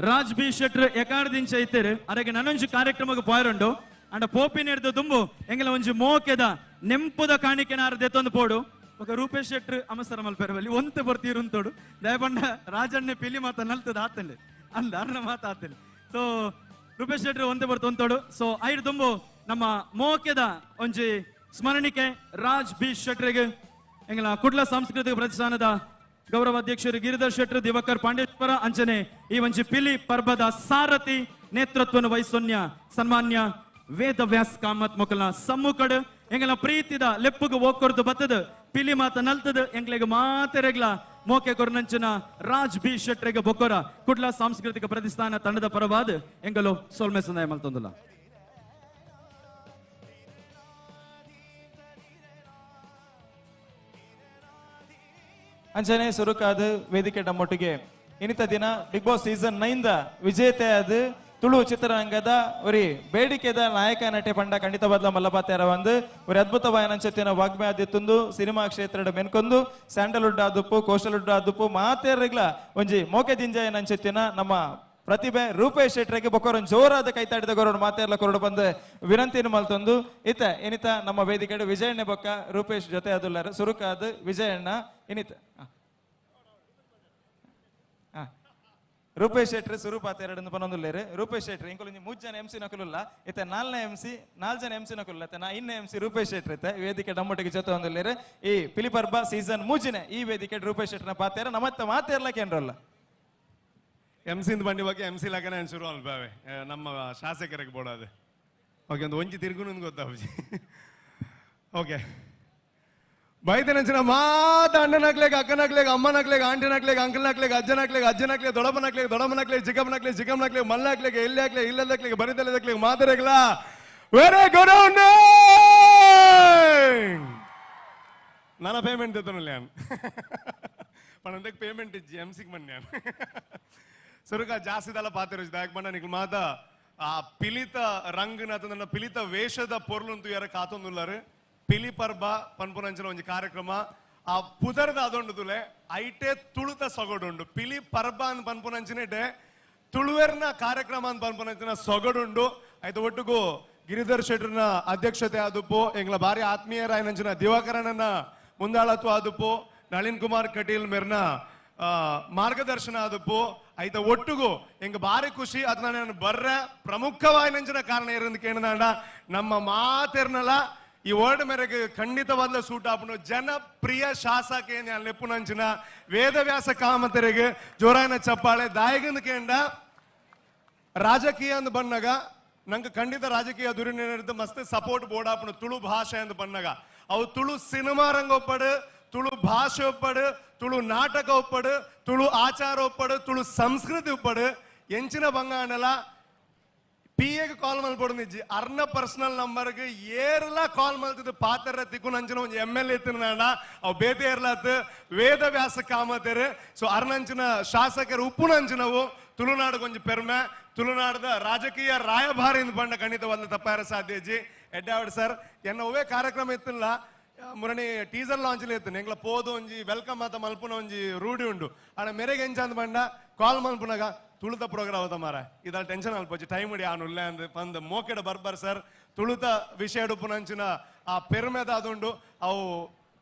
ರಾಜ್ ಬಿ ಶೆಟ್ರ್ ಎಕಾರ್ದಿಂಚ ಇತ್ತೇರು ಅರೆಗೆ ನನೊಂಜಿ ಕಾರ್ಯಕ್ರಮಕ್ಕೆ ಪೋಯರುಂಡು. ಅಂಡ ಪೋಪಿನ ಹಿಡ್ದು ದುಂಬು ಎಂಗಲ ಒಂಜಿ ಮೋಕೆದ ನೆಂಪುದ ಕಾಣಿಕೆನಾರ ದೆತ್ತೊಂದು ಪೋಡು. ఒక ರೂಪೇಶ್ ಶೆಟ್ರ್ ಅಮಸರ ಮಲ್ಪೆರವಲ್ಲಿ ಒಂತೆ ಬರ್ತೀರುಂತೋಡು ದಯಪಂಡ ರಾಜಣ್ಣೆ ಪಿಲಿ ಮಾತ ನಲ್ತದ ಆತಂಡೆ ಅಂದ ಅರ್ಣ ಮಾತ ಆತಂಡೆ. ಸೊ ರೂಪೇಶ್ ಶೆಟ್ರ್ ಒಂತೆ ಬರ್ತು ಒಂತೋಡು. ಸೊ ಐದು ದುಂಬು ನಮ್ಮ ಮೋಕೆದ ಒಂಜಿ ಸ್ಮರಣಿಕೆ ರಾಜ್ ಬಿ ಶೆಟ್ರಿಗೆ ಎಂಗಲ ಕುಡ್ಲ ಸಾಂಸ್ಕೃತಿಕ ಪ್ರತಿಷ್ಠಾನದ ಗೌರವ ಅಧ್ಯಕ್ಷರು ಗಿರಿಧರ್ ಶೆಟ್ರು, ದಿವಾಕರ್ ಪಾಂಡೇಶ್ವರ ಅಂಚನೆ ಈ ಒಂಜಿ ಪಿಲಿ ಪರ್ಬದ ಸಾರಥಿ ನೇತೃತ್ವವನ್ನು ವಹಿಸೊನ್ಯ ಸನ್ಮಾನ್ಯ ವೇದವ್ಯಾಸ್ ಕಾಮತ್ ಮೊಕಲ ಸಮ್ಮುಖಡು ಎಂಗಲ ಪ್ರೀತಿದ ಲೆಪ್ಪುಗು ಓಕೊರ್ದು ಬತ್ತದ ಪಿಲಿ ಮಾತ ನಲ್ತದ ಎಂಗ್ಲೆಗ್ ಮಾತೆರೆಗ್ಲ ಮೋಕೆ ಕೊರ್ನಂಚಿನ ರಾಜ್ ಬಿ ಶೆಟ್ರೆಗ್ ಬೊಕ್ಕೊರ ಕುಡ್ಲ ಸಾಂಸ್ಕೃತಿಕ ಪ್ರತಿಷ್ಠಾನ ತಂಡದ ಪರವಾದ ಎಂಗಲು ಸೊಲ್ಮೆ ಸಂದಾಯ ಮಲ್ತೊಂದುಲ್ಲ. ಅಂಚನೆ ಸುರುಕಾದ ವೇದಿಕೆ ನಮ್ಮೊಟ್ಟಿಗೆ ಇನ್ನಿತ ದಿನ ಬಿಗ್ ಬಾಸ್ ಸೀಸನ್ 9 the ವಿಜೇತೆ ಅದು ತುಳು ಚಿತ್ರರಂಗದ ಒರಿ ಬೇಡಿಕೆದ ನಾಯಕ ನಟೆ ಪಂಡ ಖಂಡಿತವಾದ್ಲ ಮಲ್ಲಪಾತ್ಯಾರ ಒಂದು ಒರಿ ಅದ್ಭುತವಾದ ನಂಚತ್ತಿನ ವಾಗ್ಮೆ ಆದಿತ್ತೊಂದು ಸಿನಿಮಾ ಕ್ಷೇತ್ರದ ಮೆನ್ಕೊಂದು ಸ್ಯಾಂಡಲ್ವುಡ್ ಆದುಪ್ಪು ಕೋಸ್ಟಲ್ವುಡ್ ಆದುಪ್ಪು ಮಾತೇರ್ಗ್ಲ ಒಂಜಿ ಮೋಕೆ ಜಿಂಜಾಯ ನಂಚತ್ತಿನ ನಮ್ಮ ಪ್ರತಿಭೆ ರೂಪೇಶ್ ಶೆಟ್ರಿಗೆ ಬೊಕ್ಕೊರೊಂದು ಜೋರಾದ ಕೈತಾಡಿದ ಗೊರಡು ಮಾತೇರ್ಲ ಕೊರಡು ಬಂದು ವಿನಂತಿನ ಮಲ್ತೊಂದು ಇತ್ತ ಏನಿತ ನಮ್ಮ ವೇದಿಕೆ ವಿಜಯಣ್ಣ ಬೊಕ್ಕ ರೂಪೇಶ್ ಜೊತೆ ಅದುಲ್ಲಾರ ಸುರುಕಾದ ವಿಜಯಣ್ಣ ಇನಿತ ರೂಪೇಶ್ ಶೆಟ್ರು ಸುರೂಪಾತ ಎರಡು ಪನೊಂದುಲ್ಲೇರು. ರೂಪೇಶ್ ಶೆಟ್ರು ಇಂಕೊಲು ಮೂರು ಜನ ಎಂ ಸಿ ನಕುಲುಲ್ಲ ಇತ್ತೆ ನಾಲ್ನೇ ಎಂ ಸಿ ನಾಲ್ಕು ಜನ ಎಂ ಸಿ ನಕುಲ್ಲ ಇತ್ತೆ ನಾ ಇನ್ನ ಎಂ ಸಿ ರೂಪೇಶ್ ಶೆಟ್ರು ಇತ್ತೆ ವೇದಿಕೆ ನಮ್ಮೊಟ್ಟಿಗೆ ಜೊತೆ ಒಂದುಲ್ಲೇರು. ಈ ಪಿಲಿಪರ್ಬ ಸೀಸನ್ ಮೂಜಿನ ಈ ವೇದಿಕೆ ರೂಪೇಶ್ ಶೆಟ್ರನ ಪಾತೇರ ನಮ್ಮತ್ತ ಮಾತೇರ್ಲಕ್ಕೆ ಏನ್ರಲ್ಲ ಎಂ ಸಿಂದ ಬಂಡಿ ಬಗ್ಗೆ ಎಂ ಸಿ ಲಗನ ಶುರು ಅಲ್ಬಾವೆ ನಮ್ಮ ಶಾಸಕರಿಗೆ ಬೋಡಾದೆ. ಓಕೆ, ಒಂದು ಒಂಜಿ ತಿರುಗುನು ಗೊತ್ತಾಪುಜಿ. ಓಕೆ, ಬೈದನಂಚಿನ ಮಾತ ಅಣ್ಣನಾಗ್ಲೇಗ ಅಕ್ಕನಾಗ್ಲೇಗ ಅಮ್ಮನಾಗ್ಲೇಗ ಆಂಟಿನಾಗ್ಲೇಗ ಅಂಕಲ್ನಾಗ್ಲೇಗ ಅಜ್ಜನಾಗ್ಲೇಗ ಅಜ್ಜನಾಗ್ಲೇ ದೊಡಪ್ಪನಾಗ್ಲೇಗ ದೊಡಮ್ಮನಾಗ್ಲೇ ಚಿಕ್ಕಮ್ಮನಾಗ್ಲೇ ಚಿಕ್ಕಮ್ಮನಾಗ್ಲೇ ಮಲ್ನಾಗ್ಲೇಗ ಎಲ್ಲಿ ಆಗ್ಲೇ ಇಲ್ಲದಾಗ್ಲೇಗ ಬರಿದಲ್ಲದಾಗ್ಲೇಗ ಮಾತರೆಗ್ಲ ವೆರಿ ಗುಡ್ ಈವ್ನಿಂಗ್. ನನ್ನ ಪೇಮೆಂಟ್ ಎತ್ತನಲ್ಲ ನಾನು ಪಣಂದಕ್ಕೆ ಪೇಮೆಂಟ್ ಇಜ್ಜಿ ಎಂ ಸಿಗ್ ಮನ್ಯಾನ್ ಸುರುಕ ಜಾಸ್ತಿ ದಲ್ಲ ಪಾತಿರ ದಾಯಕ್ ಬಣ್ಣ ನಿಕ್ ಮಾತ ಆ ಪಿಲಿತ ರಂಗನ ನನ್ನ ಪಿಲಿತ ವೇಷದ ಪೊರ್ಲುಂತು ಯಾರ ಕಾತೊಂದುಲ್ಲಾರು. ಪಿಲಿ ಪರ್ಬ ಪನ್ಪುನಂಚಿನ ಒಂಜಿ ಕಾರ್ಯಕ್ರಮ ಆ ಪುದರ್ದ ಅದೊಂಡು ಐಟೆ ತುಳುತ ಸೊಗಡುಂಡು. ಪಿಲಿ ಪರ್ಬ ಅಂದ್ ಪನ್ಪುನಂಚಿನ ತುಳುವೆರ್ನ ಕಾರ್ಯಕ್ರಮ ಅಂದ್ ಪನ್ಪುನಂಚಿನ ಸೊಗಡುಂಡು. ಆಯ್ತು ಒಟ್ಟುಗು ಗಿರಿಧರ್ ಶೆಟ್ರನ ಅಧ್ಯಕ್ಷತೆ ಆದುಪ್ಪು ಎಂಗ್ಲ ಬಾರಿ ಆತ್ಮೀಯರಾಯನಂಚಿನ ದಿವಾಕರಣ್ಣನ ಮುಂದಾಳತ್ವ ಆದುಪ್ಪು ನಳಿನ್ ಕುಮಾರ್ ಕಟೀಲ್ ಮೆರ್ನ ಮಾರ್ಗದರ್ಶನ ಆದುಪ್ಪು. ಆಯ್ತ ಒಟ್ಟುಗು ಎಂಗ ಬಾರಿ ಖುಷಿ ಅದ್ ನಾನು ಬರ್ರ ಪ್ರಮುಖವಾಯಿನಂಚಿನ ಕಾರಣ ಇರಂದು ಕೇಳಿದಾಂಡ ನಮ್ಮ ಮಾತೆರ್ನಲ ಈ ವರ್ಡ್ ಮೇರೆಗೆ ಖಂಡಿತವಾದ ಸೂಟ್ ಆಪುನು ಜನಪ್ರಿಯ ಶಾಸಕ ಲೆಪ್ಪುನಂಚಿನ ವೇದವ್ಯಾಸ ಕಾಮತರಿಗೆ ಜೋರಾಯನ ಚಪ್ಪಾಳೆ. ದಾಯಗಂದು ಕೇಂಡ ರಾಜಕೀಯ ಅಂದ್ ಬನ್ನಗ ನಂಗೆ ಖಂಡಿತ ರಾಜಕೀಯ ದುರಿನಿರ್ದ ಮಸ್ತ್ ಸಪೋರ್ಟ್ ಬೋರ್ಡ್ ಆಪುನು ತುಳು ಭಾಷೆ ಅಂದ್ ಬನ್ನಗ ಅವು ತುಳು ಸಿನಿಮಾ ರಂಗ ಒಪ್ಪಡು ತುಳು ಭಾಷೆ ಒಪ್ಪಡು ತುಳು ನಾಟಕ ಒಪ್ಪಡು ತುಳು ಆಚಾರ ಒಪ್ಪಡು ತುಳು ಸಂಸ್ಕೃತಿ ಒಪ್ಪಡು ಎಂಚಿನ ಬಂಗಾಣಲ ಪಿ ಎಗ್ ಕಾಲ್ ಮಲ್ಪೊಡು ಅರ್ನ ಪರ್ಸನಲ್ ನಂಬರ್ಗ್ ಏರ್ಲ ಕಾಲ್ ಮಲ್ತದ ಪಾತ್ರ ತಿಕ್ಕುನಂಚಿನ ಒಂಜಿ ಎಮ್ ಎಲ್ ಎ ತಿನ್ನಡ ಅವು ಬೇತೆ ಏರ್ಲಾತ್ ವೇದವ್ಯಾಸ ಕಾಮತೇರು. ಸೊ ಅರ್ನಂಚಿನ ಶಾಸಕರು ಉಪ್ಪುನಂಚಿನವು ತುಳುನಾಡು ಕೊಂಚ ಪೆರ್ಮೆ, ತುಳುನಾಡದ ರಾಜಕೀಯ ರಾಯಭಾರಿ ಪಂಡ ಖಂಡಿತವಾದ ತಪ್ಪಾರ ಸಾಧ್ಯ ಜಿ. ಎಡ್ಡಾವಡ್ ಸರ್ ಎನ್ನ ಒವೇ ಕಾರ್ಯಕ್ರಮ ಇತ್ತಿಲ್ಲ ಮುರಣಿ ಟೀಸರ್ ಲಾಂಚ್ ಇತ್ತು ಎಂಗ್ಲ ಪೋದು ಒಂಜಿ welcome ಆತ ಮಲ್ಪುನ ಒಂಜಿ ರೂಢಿ ಉಂಡು. ಆಡ ಮೆರೆಗೆ ಎಂಚ ಅಂದ್ ಪಂಡ ಕಾಲ್ ಮಲ್ಪುನಾಗ ತುಳುತ ಪ್ರೋಗ್ರಾಮ್ ಅದ ಮಾರ ಇದರ ಟೆನ್ಷನ್ ಅಲ್ಪೊಚ್ಚಿ ಟೈಮ್ ಇಡಿ ಆನು ಉಲ್ಲೆ ಅಂದ್ ಪಂದ್ ಮೋಕೆಡ ಬರ್ಬರ್ ಸರ್. ತುಳುತ ವಿಷಯ ಉಪ್ಪುನಂಚಿನ ಆ ಪೆರ್ಮೆದ ಅದುಂಡು ಅವು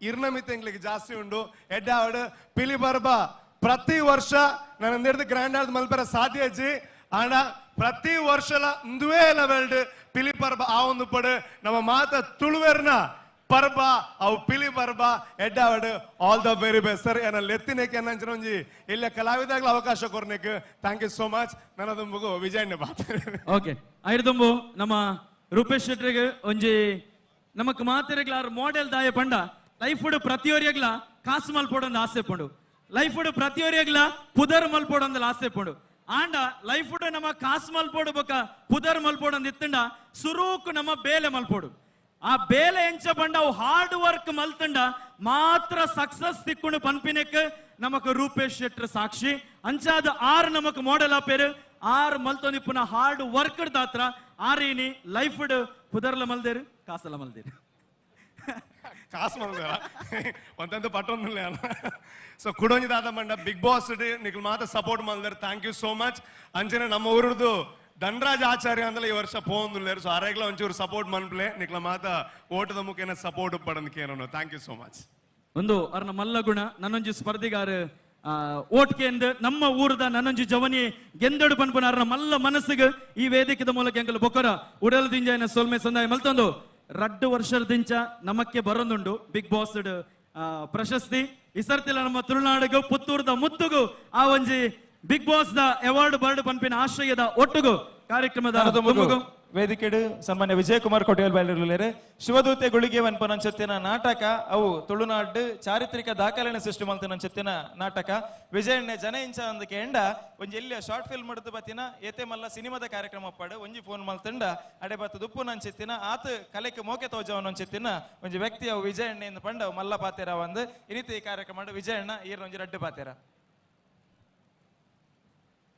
ಇರ್ನಮಿತ ಎಂಗ್ಲಿಗೆ ಜಾಸ್ತಿ ಉಂಡು. ಎಡ್ಡಾವಡ್ ಪಿಲಿ ಬರ್ಬ ಪ್ರತಿ ವರ್ಷ ನಾನು ಹಿಡಿದು ಗ್ರ್ಯಾಂಡ್ ಆದ್ ಮಲ್ಪರ ಸಾಧ್ಯ ಅಜ್ಜಿ. ಆಂಡ ಪ್ರತಿ ವರ್ಷಲ ಇಂದುವೇ ಲೆವೆಲ್ಡ್ ಪಿಲಿ ಪರ್ಬ ಆ ಒಂದು ಪಡು ನಮ್ಮ ಮಾತ ತುಳುವೆರ್ನ ಪರ್ಬ ಅವು ಪಿಲಿ ಪರ್ಬ ಎಡ್ಡಾವಡ್ ಆಲ್ the very best sir. ಏನ ಲೆತ್ತಿನೇಕೆ ಅನ್ನಂಚಿನ ಒಂಜಿ ಇಲ್ಲ ಕಲಾವಿದಾಗ್ಲ ಅವಕಾಶ ಕೊರ್ನೇಕ್ thank you so much. ನನ್ನದೊಂಬಗು ವಿಜಯಣ್ಣ ಬಾತ್. ಓಕೆ ಐರ್ದುಂಬು ನಮ್ಮ ರೂಪೇಶ್ ಶೆಟ್ರಿಗೆ ಒಂಜಿ ನಮಕ್ ಮಾತೆರೆಗ್ಲ ಮಾಡೆಲ್ ದಾಯ ಪಂಡ ಲೈಫ್ ಪ್ರತಿಯೊರಿಯಗ್ಲ ಕಾಸು ಮಲ್ಪೊಡೊಂದು ಆಸೆ ಪಂಡು, ಲೈಫ್ ಪ್ರತಿಯೊರಿಯಗ್ಲ ಪುದರ್ ಮಲ್ಪೊಡೊಂದು ಆಸೆ ಪಂಡು. ಆಂಡ ಲೈಫ್ ನಮ್ಮ ಕಾಸು ಮಲ್ಪೊಡು ಬೊಕ ಪುದರ್ ಮಲ್ಪೊಡೊಂದು ಇತ್ತಂಡ ಸುರೂಕು ನಮ್ಮ ಬೇಲೆ ಮಲ್ಪೊಡು. ಆ ಬೇಲೆ ಎಂಚ ಪಂಡ ಅವು ಹಾರ್ಡ್ ವರ್ಕ್ ಮಲ್ತಂಡ ಮಾತ್ರ ಸಕ್ಸಸ್ ತಿಕ್ಕೊಂಡು ಪನ್ಪಿನಕ್ ನಮಕ್ ರೂಪೇಶ್ ಶೆಟ್ರ್ ಸಾಕ್ಷಿ. ಅಂಚಾದ ಆರ್ ನಮಕ್ ಮಾಡೆಲ್ ಆಪೇರು ಆರ್ ಮಲ್ತೊಂದಿಪ್ಪುನ ಹಾರ್ಡ್ ವರ್ಕ್ ದಾತ್ರ ಆರೇನಿ ಲೈಫ್ ಪುದರ್ಲ ಮಲ್ದೇರು ಕಾಸಲ ಮಲ್ದೇರು ಕಾಸು ಮಲ್ದೇರ ಒಂದಂತ ಪಟ್ಟೊಂದಿಲ್ಲ. ಸೊ ಕುಡೊಂಜಿ ದಾದ ಮಂಡ ಬಿಗ್ ಬಾಸ್ ನಿಖಲ್ ಮಾತ್ರ support ಮಲ್ದೇರು thank you so much. ಅಂಚನೆ ನಮ್ಮ ಊರುದು ಧನರಾಜ್ ಆಚಾರ್ಯ ಅಂದ್ರೆ ಈ ವರ್ಷ ಪೋಂದುಲ್ಲೇರು. ಸೊ ಅರೆಗ್ಲ ಒಂಚೂರು ಸಪೋರ್ಟ್ ಮನ್ಪ್ಲೆ ನಿಕ್ಲ ಮಾತ ಓಟದ ಮುಖೇನ support ಪಡಂದ್ thank you so much. ಒಂದು ಅರ್ನ ಮಲ್ಲ ಗುಣ ನನ್ನೊಂಜಿ ಸ್ಪರ್ಧಿಗಾರ ಓಟ್ಕೆ ಎಂದು ನಮ್ಮ ಊರದ ನನ್ನೊಂಜಿ ಜವನಿ ಗೆಂದಡು ಪನ್ಪುನ ಅರ್ನ ಮಲ್ಲ ಮನಸ್ಸಿಗೆ ಈ ವೇದಿಕೆದ ಮೂಲಕ ಎಂಕಲ್ ಬೊಕ್ಕರ ಉಡಲ್ ದಿಂಜ ಸೊಲ್ಮೆ ಸಂದಾಯ ಮಲ್ತೊಂದು ರಡ್ಡು ವರ್ಷದ ದಿಂಚ ನಮಕ್ಕೆ ಬರೊಂದುಂಡು ಬಿಗ್ ಬಾಸ್ ಪ್ರಶಸ್ತಿ. ಈ ಸರ್ತಿಲ ನಮ್ಮ ತುಳುನಾಡಿಗು ಪುತ್ತೂರ್ದ ಮುತ್ತುಗು ಆ ಒಂಜಿ big boss the award bird ಪನ್ಪಿನ ಆಶ್ರಯದ ಒಟ್ಟುಗು ಕಾರ್ಯಕ್ರಮದ ವೇದಿಕೆಡು ಸನ್ಮಾನ್ಯ ವಿಜಯಕುಮಾರ್ ಕೊಟ್ಟಿಯಲ್ ಬಯಲಿರುಲ್ಲೇರು. ಶಿವದೂತೆ ಗುಳಿಗೆ ವನ್ಪನಂಚತ್ತಿನ ನಾಟಕ ಅವು ತುಳುನಾಡು ಚಾರಿತ್ರಿಕ ದಾಖಲೆನ ಸೃಷ್ಟಿ ಮಲ್ತಿನಂಚತ್ತಿನ ನಾಟಕ. ವಿಜಯಣ್ಣ ಜನ ಇಂಚ ಒಂದಕ್ಕೆ ಎಂಡ ಒಂಜಿ ಎಲ್ಲಿಯ ಶಾರ್ಟ್ ಫಿಲ್ಮ್ ಮಡ್ದು ಬತ್ತಿನ ಏತೆ ಮಲ್ಲ ಸಿನಿಮಾದ ಕಾರ್ಯಕ್ರಮ ಪಾಡು ಒಂಜಿ ಫೋನ್ ಮಲ್ತಂಡ ಅಡೆ ಬತ್ತು ದುಪ್ಪು ನಂಚೆತ್ತಿನ ಆತ ಕಲೆಕ್ ಮೋಕೆ ತೋಜವನಂಚೆತ್ತಿನ ಒಂಜಿ ವ್ಯಕ್ತಿ ಅವು ವಿಜಯಣ್ಣ ಎಂದು ಪಂಡ ಮಲ್ಲ ಪಾತೇರ ಒಂದು ಈ ರೀತಿ ಈ ಕಾರ್ಯಕ್ರಮ ವಿಜಯಣ್ಣ ಈರ್ನ ಒಂಜಿ ರಡ್ಡು ಪಾತೇರ.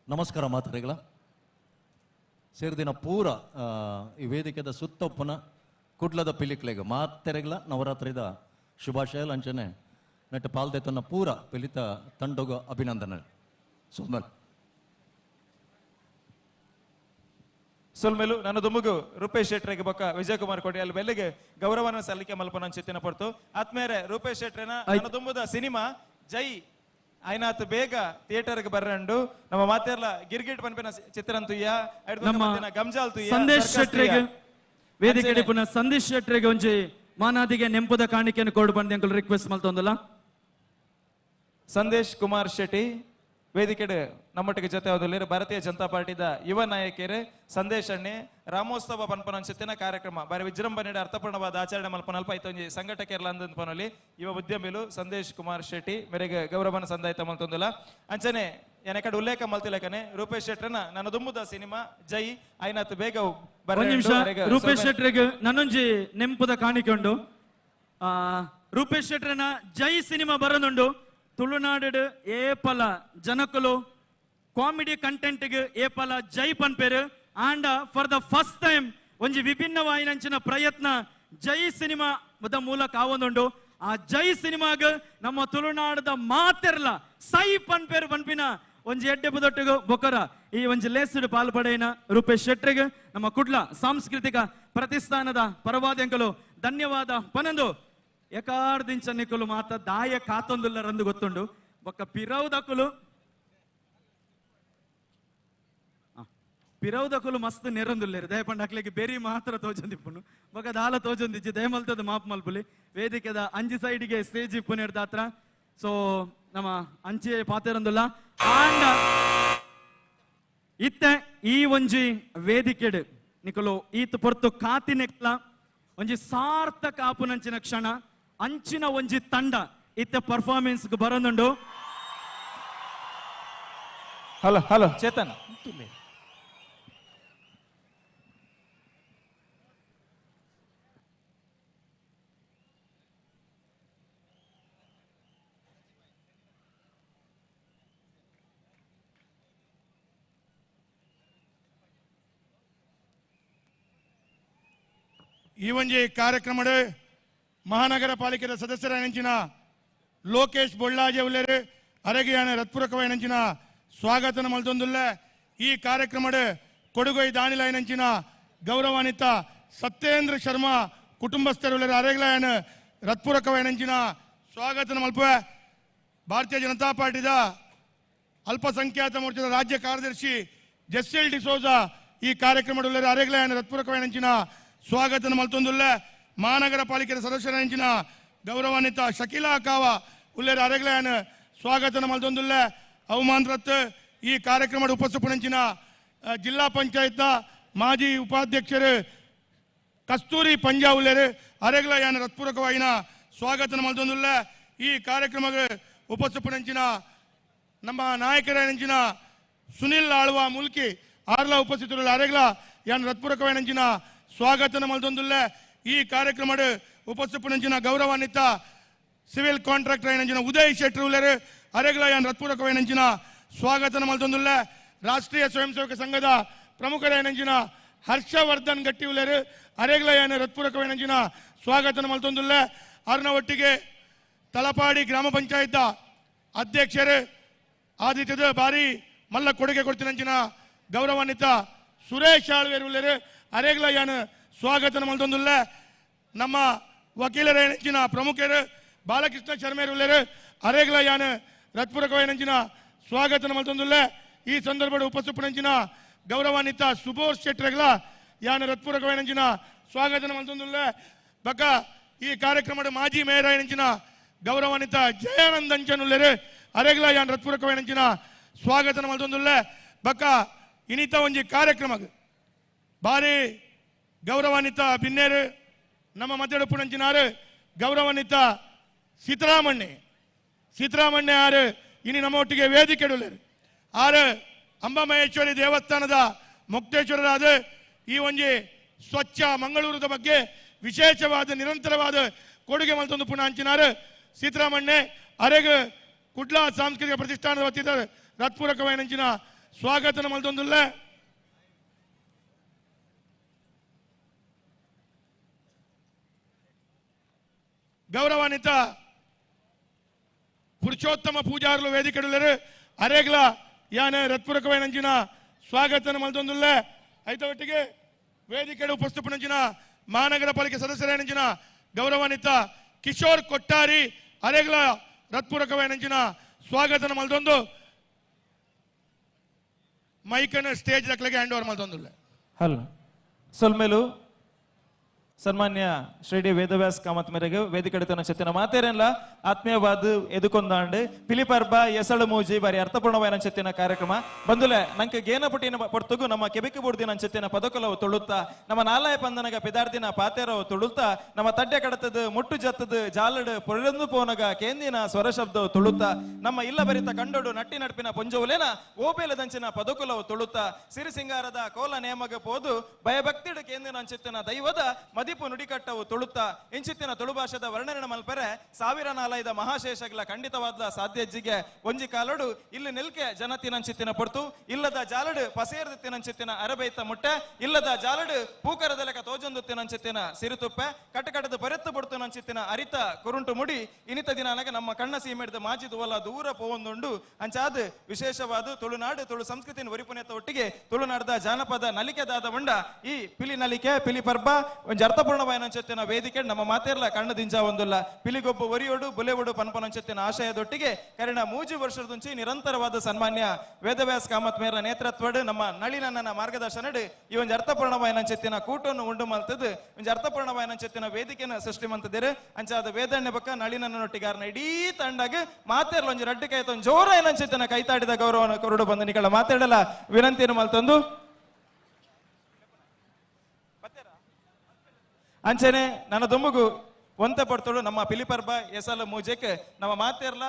ನಮಸ್ಕಾರ ಮಾತರೆಗಳ ಸೇರಿದಿನ ಪೂರ ಈ ವೇದಿಕೆದ ಸುತ್ತೊಪ್ಪನ ಕುಡ್ಲದ ಪಿಲಿಕ್ಲೆಗ್ ಮಾತೆರೆಗ್ಲ ನವರಾತ್ರಿದ ಶುಭಾಶಯ ಅಂಚನೆ ನೆಟ್ಟ ಪಾಲ್ದೆತನ ಪೂರ ಪಿಲಿತ ತಂಡೊಗ ಅಭಿನಂದನೆ. ಸೋಮಲ್ ಸೊಲ್ಮೆಲು ನನ್ನ ದುಮುಗು ರೂಪೇಶ್ ಶೆಟ್ರಿಗೆ ಬೊಕ್ಕ ವಿಜಯಕುಮಾರ್ ಕೋಟೆಯಲ್ಲಿ ಬೆಲ್ಲಿಗೆ ಗೌರವನ ಸಲ್ಲಿಕೆ ಮಲ್ಪನ ಚಿತ್ತಿನ ಪಡ್ತು. ಆತ್ಮೇರೆ ರೂಪೇಶ್ ಶೆಟ್ರೆನ ನನ್ನ ದುಂಬುದ ಸಿನಿಮಾ ಜೈ ಆಯ್ನಾತ್ ಬೇಗ ಥಿಯೇಟರ್ಗೆ ಬರ್ರಂಡು ನಮ್ಮ ಮಾತೆರ್ಲ ಗಿರ್ಗಿಟ್ ಪನ್ಪಿನ ಚಿತ್ರಂತುಯ್ಯ ಗಂಜಾಲ್ ತುಯ್ಯ ಸಂದೇಶ್ ಶೆಟ್ರಿಗೆ ವೇದಿಕೆ ಪುನಃ ಸಂದೇಶ್ ಶೆಟ್ರಿಗೆ ಒಂಜಿ ಮಾನಾದಿಗೆ ನೆಂಪುದ ಕಾಣಿಕೆಯನ್ನು ಕೊಡು ಬಂದು ಅಂಕಲ್ ರಿಕ್ವೆಸ್ಟ್ ಮಲ್ತೊಂದಲ್ಲ. ಸಂದೇಶ್ ಕುಮಾರ್ ಶೆಟ್ಟಿ ವೇದಿಕೆಡೆ ನಮ್ಮೊಟ್ಟಿಗೆ ಜೊತೆ ಹೋದಲ್ಲಿ ಭಾರತೀಯ ಜನತಾ ಪಾರ್ಟಿದ ಯುವ ನಾಯಕರು ಸಂದೇಶ್ ಅಣ್ಣೆ ರಾಮೋತ್ಸವ ಪನ್ಪನಂಚಿತ್ತಿನ ಕಾರ್ಯಕ್ರಮ ಬಾರಿ ವಿಜೃಂಭಣೆ ಅರ್ಥಪೂರ್ಣವಾದ ಆಚರಣೆ ಮಲ್ಪನಲ್ಪ ಐತೊಂಜಿ ಸಂಘಟಕರ್ಲ ಅಂದಂದು ಪನೊಲಿ ಯುವ ಉದ್ಯಮಿಲು ಸಂದೇಶ್ ಕುಮಾರ್ ಶೆಟ್ಟಿ ಮೇರೆಗೆ ಗೌರವನ ಸಂದಾಯಿತ ಮಲ್ತೊಂದಿಲ್ಲ. ಅಂಚನೆ ಎನಕಡೆ ಉಲ್ಲೇಖ ಮಲ್ತಿಲಕನೆ ರೂಪೇಶ್ ಶೆಟ್ಟರ್ನ ನನ್ನ ದುಂಬುದ ಸಿನಿಮಾ ಜೈ ಐನಾತ್ ಬೇಗ ನಿಮಿಷ ರೂಪೇಶ್ ಶೆಟ್ಟರಿಗೆ ನನ್ನೊಂಜಿ ನೆಂಪುದ ಕಾಣಿಕೊಂಡು ರೂಪೇಶ್ ಶೆಟ್ಟರ್ನ ಜೈ ಸಿನಿಮಾ ಬರೋದುಂಡು. ತುಳುನಾಡು ಏಪಲ ಜನಕುಲು ಕಾಮಿಡಿ ಕಂಟೆಂಟ್ಗೆ ಏಪಲ ಜೈ ಪನ್ಪೇರು and for the first time ಒಂಜಿ ವಿಭಿನ್ನವಾಯಿನಂಚಿನ ಪ್ರಯತ್ನ ಜೈ ಸಿನಿಮಾ ಮೂಲಕ ಆವೊಂದುಂಡು. ಆ ಜೈ ಸಿನಿಮಾಗ ನಮ್ಮ ತುಳುನಾಡದ ಮಾತೆರ್ಲ ಸೈ ಪನ್ಪೇರು ಪನ್ಪಿನ ಒಂಜಿ ಎಡ್ಡೆ ಬುದೊಟ್ಟಿಗು ಬೊಕರ ಈ ಒಂಜಿ ಲೇಸುಡು ಪಾಲ್ಪಡೆಯಿನ ರೂಪೇಶ್ ಶೆಟ್ಟರಿಗೆ ನಮ್ಮ ಕುಡ್ಲ ಸಾಂಸ್ಕೃತಿಕ ಪ್ರತಿಷ್ಠಾನದ ಪರವಾದ್ಯಂಕಲು ಧನ್ಯವಾದ ಪನಂದು. ಎಕಾರ್ದಿಂಚ ನಿಕುಲು ಮಾತ ದಾಯ ಕಾತೊಂದುಲ್ಲರಂದು ಗೊತ್ತುಂಡು ಬೊಕ್ಕ ಪಿರವುದಕುಲು ಪಿರವುದಕುಲು ಮಸ್ತ್ ನೆರಂದುಲ್ಲೇರು ದಯಪಂಡ ಅಕ್ಲೆಗೆ ಬೆರಿ ಮಾತ್ರ ತೋಜೊಂದಿಪ್ಪುನು ಬೊಕ್ಕ ದಾಲ ತೋಜೊಂದಿಜ್ಜಿ ದಯಮಲ್ತದ ಮಾಪ್ ಮಲ್ಪುಲಿ ವೇದಿಕೆದ ಅಂಜಿ ಸೈಡಿಗೆ ಸ್ಟೇಜ್ ಇಪ್ಪುನೇರ್ದ ಹತ್ರ. ಸೊ ನಮ್ಮ ಅಂಚೆ ಪಾತೆರಂದುಲ್ಲ ಆಂಡ ಇತ್ತೆ ಈ ಒಂಜಿ ವೇದಿಕೆಡ್ ನಿಕುಲು ಈತ್ ಪೊರ್ತು ಕಾತಿನೆಕ್ಲ ಒಂಜಿ ಸಾರ್ಥಕ ಆಪುನಂಚಿನ ಕ್ಷಣ ಅಂಚಿನ ಒಂಜಿ ತಂಡ ಇತ್ತೆ ಪರ್ಫಾರ್ಮೆನ್ಸ್ ಬರೋದುಂಡು. Hello hello Chetan ಈ ಒಂಜಿ ಕಾರ್ಯಕ್ರಮಡ್ ಮಹಾನಗರ ಪಾಲಿಕೆದ ಸದಸ್ಯರಾಯಿನಂಚಿನ ಲೋಕೇಶ್ ಬೊಳ್ಳಾಜೆ ಉಲ್ಲೇರು ಅರಗಿಯಾನ ರತ್ಪೂರಕವಾಯಿನಂಚಿನ ಸ್ವಾಗತನ ಮಲ್ತೊಂದುಲ್ಲ. ಈ ಕಾರ್ಯಕ್ರಮಡ್ ಕೊಡುಗೈ ದಾನಿಲಾಯಿನಂಚಿನ ಗೌರವಾನ್ವಿತ ಸತ್ಯೇಂದ್ರ ಶರ್ಮಾ ಕುಟುಂಬಸ್ಥರು ಉಲ್ಲೇರು ಅರೆಗ್ಲಾಯನ ರತ್ಪೂರಕವಾಯಿನಂಚಿನ ಸ್ವಾಗತನ ಮಲ್ಪುವೆ. ಭಾರತೀಯ ಜನತಾ ಪಾರ್ಟಿದ ಅಲ್ಪಸಂಖ್ಯಾತ ಮೋರ್ಚಾದ ರಾಜ್ಯ ಕಾರ್ಯದರ್ಶಿ ಜೆಸ್ಎಲ್ ಡಿಸೋಜಾ ಈ ಕಾರ್ಯಕ್ರಮದ ಉಲ್ಲೇರು ಅರೆಗ್ಲಾಯನ ರತ್ಪೂರಕವಾಯಿನಂಚಿನ ಸ್ವಾಗತನ ಮಲ್ತೊಂದುಲ್ಲ. ಮಹಾನಗರ ಪಾಲಿಕೆಯ ಸದಸ್ಯರಾಯಿನಂಚಿನ ಗೌರವಾನ್ವಿತ ಶಕೀಲಾ ಕಾವ ಉಲ್ಲೇರು ಅರೆಗ್ಲಾಯನ ಸ್ವಾಗತನ ಮಲ್ತೊಂದುಲ್ಲ. ಅವಮಾನರತ್ ಈ ಕಾರ್ಯಕ್ರಮದ ಉಪಸ್ಥಿತನಂಚಿನ ಜಿಲ್ಲಾ ಪಂಚಾಯತ್ನ ಮಾಜಿ ಉಪಾಧ್ಯಕ್ಷರು ಕಸ್ತೂರಿ ಪಂಜಾ ಉಲ್ಲೇರು ಅರೆಗ್ಲಾಯನ ರತ್ಪೂರಕವಾಯಿನ ಸ್ವಾಗತನ ಮಲ್ತೊಂದುಲ್ಲ. ಈ ಕಾರ್ಯಕ್ರಮಕ್ಕೆ ಉಪಸ್ಥಿತನಂಚಿನ ನಮ್ಮ ನಾಯಕರಾಯಿನಂಚಿನ ಸುನಿಲ್ ಆಳ್ವಾ ಮುಲ್ಕಿ ಆರ್ಲ ಉಪಸ್ಥಿತರು ಅರೆಗ್ಲ ಯಾನ್ ರತ್ಪೂರಕವಾಯಿನಂಚಿನ ಸ್ವಾಗತನ ಮಲ್ತೊಂದುಲ್ಲ. ಈ ಕಾರ್ಯಕ್ರಮದ ಉಪಸ್ಥಿತನಂಚಿನ ಗೌರವಾನ್ವಿತ ಸಿವಿಲ್ ಕಾಂಟ್ರಾಕ್ಟರ್ అయినంచిన ಉದಯ್ ಶೆಟ್ಟರ್ ಉಲ್ಲೇರು ಅರೆಗ್ಲ ಯಾನ್ ರತ್ಪೂರಕವಾಯಿನಂಚಿನ ಸ್ವಾಗತನ ಮಲ್ತೊಂದುಲ್ಲ. ರಾಷ್ಟ್ರೀಯ ಸ್ವಯಂ ಸೇವಕ ಸಂಘದ ಪ್ರಮುಖರಾಯಿನಂಚಿನ ಹರ್ಷವರ್ಧನ್ ಗಟ್ಟಿ ಉಲ್ಲೇರು ಅರೆಗ್ಲ ಯಾನ್ ರತ್ಪೂರಕವಾಯಿನಂಚಿನ ಸ್ವಾಗತನ ಮಲ್ತೊಂದುಲ್ಲ. ಅರ್ನ ಒಟ್ಟಿಗೆ ತಲಪಾಡಿ ಗ್ರಾಮ ಪಂಚಾಯತ್ ಅಧ್ಯಕ್ಷರು ಆದಿತ್ಯದ ಬಾರಿ ಮಲ್ಲ ಕೊಡುಗೆ ಕೊಡ್ತಿನಂಚಿನ ಗೌರವಾನ್ವಿತ ಸುರೇಶ್ ಆಳ್ವೇರು ಉಲ್ಲೇರು ಅರೆಗ್ಲ ಯಾನ್ ಸ್ವಾಗತನ ಮಲ್ತೊಂದುಲ್ಲ. ನಮ್ಮ ವಕೀಲರಾಯಿನಂಚಿನ ಪ್ರಮುಖರು ಬಾಲಕೃಷ್ಣ ಶರ್ಮೇರು ಉಲ್ಲೇರು ಅರೆಗ್ಲ ಯಾನ್ ರತ್ಪೂರಕವಾಯಿನಂಚಿನ ಸ್ವಾಗತನ ಮಲ್ತೊಂದುಲ್ಲ. ಈ ಸಂದರ್ಭದ ಉಪಸ್ಥಿತನಂಚಿನ ಗೌರವಾನ್ವಿತ ಸುಬೋಧ್ ಶೆಟ್ಟರ್ಗಳ ಯಾನ್ ರತ್ಪೂರಕವಾಯಿನಂಚಿನ ಸ್ವಾಗತನ ಮಲ್ತೊಂದುಲ್ಲ. ಬಕ್ಕ ಈ ಕಾರ್ಯಕ್ರಮದ ಮಾಜಿ ಮೇಯರ್ ಆಯಿನಂಚಿನ ಗೌರವಾನ್ವಿತ ಜಯಾನಂದ್ ಅಂಚನ್ ಉಲ್ಲೇರು ಅರೆಗ್ಲ ಯಾನ್ ರತ್ಪೂರಕವಾಯಿನಂಚಿನ ಸ್ವಾಗತನ ಮಲ್ತೊಂದುಲ್ಲ. ಬಕ್ಕ ಇನಿತ ಒಂಜಿ ಕಾರ್ಯಕ್ರಮ ಬಾರಿ ಗೌರವಾನ್ವಿತ ಬಿನ್ನೇರು ನಮ್ಮ ಮಧ್ಯಡುಪ್ಪುನಂಚಿನಾರು ಗೌರವಾನ್ವಿತ ಸೀತಾರಾಮಣ್ಣೆ ಸೀತಾರಾಮಣ್ಣೆ ಆರು ಇನಿ ನಮ್ಮ ಒಟ್ಟಿಗೆ ವೇದಿಕೆ ಉಲ್ಲೇರು ಆರು ಅಂಬಾಮಹೇಶ್ವರಿ ದೇವಸ್ಥಾನದ ಮುಕ್ತೇಶ್ವರರಾದ ಈ ಒಂಜಿ ಸ್ವಚ್ಛ ಮಂಗಳೂರದ ಬಗ್ಗೆ ವಿಶೇಷವಾದ ನಿರಂತರವಾದ ಕೊಡುಗೆ ಮಲ್ತೊಂದು ಪುನಃ ಅಂಚಿನಾರು ಸೀತಾರಾಮಣ್ಣೆ ಅರೆಗ್ ಕುಡ್ಲ ಸಾಂಸ್ಕೃತಿಕ ಪ್ರತಿಷ್ಠಾನದ ವತಿಯಿಂದ ರತ್ಪೂರಕವಾಯಿನಂಚಿನ ಸ್ವಾಗತನ ಮಲ್ತೊಂದುಲ್ಲ. ಗೌರವಾನ್ವಿತ ಪುರುಷೋತ್ತಮ ಪೂಜಾರ್ಲು ವೇದಿಕೆಡುಳ್ಳರು ಅರೆಗ್ಲ ಯಾನ ರತ್ಪೂರಕವಾಯಿನಂಚಿನ ಸ್ವಾಗತನ ಮಲ್ತೊಂದುಲ್ಲ. ಐತ ಒಟ್ಟಿಗೆ ವೇದಿಕೆಡು ಉಪಸ್ಥಿತನಂಚಿನ ಮಹಾನಗರ ಪಾಲಿಕೆ ಸದಸ್ಯರಾಯಿನಂಚಿನ ಗೌರವಾನ್ವಿತ ಕಿಶೋರ್ ಕೊಟ್ಟಾರಿ ಅರೆಗ್ಲ ರತ್ಪೂರಕವಾಯಿನಂಚಿನ ಸ್ವಾಗತನ ಮಲ್ತೊಂದು ಮೈಕನ್ನು ಸ್ಟೇಜ್ ದಕ್ಲೆಗೆ ಹ್ಯಾಂಡ್ ಓವರ್ ಮಲ್ತೊಂದುಲ್ಲ. ಹಲೋ ಸೊಲ್ಮೇಲು ಸನ್ಮಾನ್ಯ ಶ್ರೀ ಡಿ ವೇದವ್ಯಾಸ್ ಕಾಮತ್ ಮೇರೆಗೆ ವೇದಿಕೆಡಿತನ ಚೆತ್ತಿನ ಮಾತೇರೆಲ್ಲ ಆತ್ಮೀಯವಾದ ಎದುಕೊಂದಾಂಡು ಪಿಲಿಪರ್ಬ ಎಸಳು ಮೂಜಿ ಬಾರಿ ಅರ್ಥಪೂರ್ಣವಾದ ಚೆತ್ತಿನ ಕಾರ್ಯಕ್ರಮ ಬಂದುಲೆ ನಂಗೆ ಗೇನ ಪುಟಿನ ಪೊರ್ತುಗು ನಮ್ಮ ಕೆಬಿಕು ಬುಡ್ದಿನ ಚೆತ್ತಿನ ಪದಕೊಲವು ತುಳುತ್ತಾ ನಮ್ಮ ನಾಲಾಯ ಪಂದನಗ ಪಿದಾರ್ದಿನ ಪಾತೇರವು ತುಳುತ್ತಾ ನಮ್ಮ ತಡ್ಡೆ ಕಡತದ ಮುಟ್ಟು ಜತ್ತದ ಜಾಲಡು ಪೊರೊಂದು ಪೋನಗ ಕೇಂದಿನ ಸ್ವರ ಶಬ್ದವು ತುಳುತ್ತಾ ನಮ್ಮ ಇಲ್ಲ ಬರಿತ ಕಂಡೋಡು ನಟ್ಟಿ ನಡ್ಪಿನ ಪೊಂಜೋವುಲೇನ ಓಬೇಲದಂಚಿನ ಪದಕುಲವು ತುಳುತ್ತಾ ಸಿರಿಸಿಂಗಾರದ ಕೋಲ ನೇಮಗ ಪೋದು ಭಯಭಕ್ತಿಡು ಕೇಂದಿನ ಅಂಚಿತ್ತಿನ ದೈವದ ಮದಿಪು ನುಡಿಕಟ್ಟವು ತುಳುತ್ತ ಇಂಚಿತ್ತಿನ ತುಳುಭಾಷೆದ ವರ್ಣನೆ ಮಲ್ಪೆರೆ ಸಾವಿರ ನಾಲೈದ ಮಹಾಶೇಷಗಳ ಖಂಡಿತವಾದ ಸಾಧ್ಯಜ್ಜಿಗೆ ಒಂಜಿ ಕಾಲಡು ಇಲ್ಲಿ ನಿಲ್ಕೆ ಜನತಿನಂಚಿತ್ತಿನ ಪೊರ್ತು ಇಲ್ಲದ ಜಾಲಡು ಪಸೇರ್ದಿತ್ತಿನಂಚಿತ್ತಿನ ಅರಬೈತ ಮುಟ್ಟೆ ಇಲ್ಲದ ಜಾಲಡು ಪೂಕರದಲೆಕ ತೋಜೊಂದುತ್ತಿನಂಚಿತ್ತಿನ ಸಿರುತುಪ್ಪೆ ಕಟಕಟದ ಪರೆತ್ತು ಪೊಡ್ತುನಂಚಿತ್ತಿನ ಅರಿತ ಕುರುಂಟು ಮುಡಿ ಇನಿತ ದಿನಾನಗ ನಮ್ಮ ಕಣ್ಣ ಸೀಮೆಡ್ದ ಮಾಜಿ ದುವಲ ದೂರ ಪೋವೊಂದುಂಡು ಅಂಚಾದ ವಿಶೇಷವಾದ ತುಳುನಾಡು ತುಳು ಸಂಸ್ಕೃತಿನ ಒರಿಪುನೆತ ಒಟ್ಟಿಗೆ ತುಳುನಾಡದ ಜಾನಪದ ನಲಿಕೆದಾದ ಉಂಡ ಈ ಪಿಲಿ ನಲಿಕೆ ಪಿಲಿ ಪರ್ಬ ಒಂಜಿ ಅರ್ಥಪೂರ್ಣವಾಯಿನಂಚೆತ್ತಿನ ವೇದಿಕೆ ನಮ್ಮ ಮಾತೇರ್ಲ ಕಣ್ಣು ದಿಂಜ ಒಂದುಲ್ಲ ಪಿಲಿಗೊಬ್ಬ ಒರಿಯೋಡು ಬುಲೆವೊಡು ಪನ್ಪನಂಚೆತ್ತಿನ ಆಶಯದೊಟ್ಟಿಗೆ ಕರಿಣ ಮೂಜಿ ವರ್ಷದಂಚಿ ನಿರಂತರವಾದ ಸನ್ಮಾನ್ಯ ವೇದವ್ಯಾಸ್ ಕಾಮತ್ ಮೇರ ನೇತೃತ್ವಡ್ ನಮ್ಮ ನಳಿನನ್ನ ಮಾರ್ಗದರ್ಶನಡ್ ಈ ಒಂಜಿ ಅರ್ಥಪೂರ್ಣವಾಯಿನಂಚೆತ್ತಿನ ಕೂಟವನ್ನು ಉಂಡು ಮಲ್ತದ್ದು ಒಂಜಿ ಅರ್ಥಪೂರ್ಣವಾಯಿನಂಚೆತ್ತಿನ ವೇದಿಕೆನ ಸೃಷ್ಟಿ ಮಂತದಿರು ಅಂಚಾದ ವೇದಣ್ಯ ಬಕ್ಕ ನಳಿನನ್ನೊಟ್ಟಿಗಾರನ ಇಡೀ ತಂಡಗ್ ಮಾತೇರ್ಲ ಒಂಜಿ ರಡ್ಡು ಕೈ ತೊಂದು ಜೋರಾಯಿನಂಚೆತ್ತಿನ ಕೈತಾಡಿದ ಗೌರವವನ್ನು ಕೊರಡು ಬಂದು ನಿಗಳ ಮಾತಾಡಲ ವಿನಂತಿಯನ್ನು ಮಲ್ತೊಂದು ಅಂಚನೆ ನನ್ನ ದುಂಬುಗು ಒಂತೆ ಪಡ್ತೋಡು ನಮ್ಮ ಪಿಲಿಪರ್ಬ ಎಸಲ ಮೂಜೆಕ್ ನಮ್ಮ ಮಾತೇರ್ಲ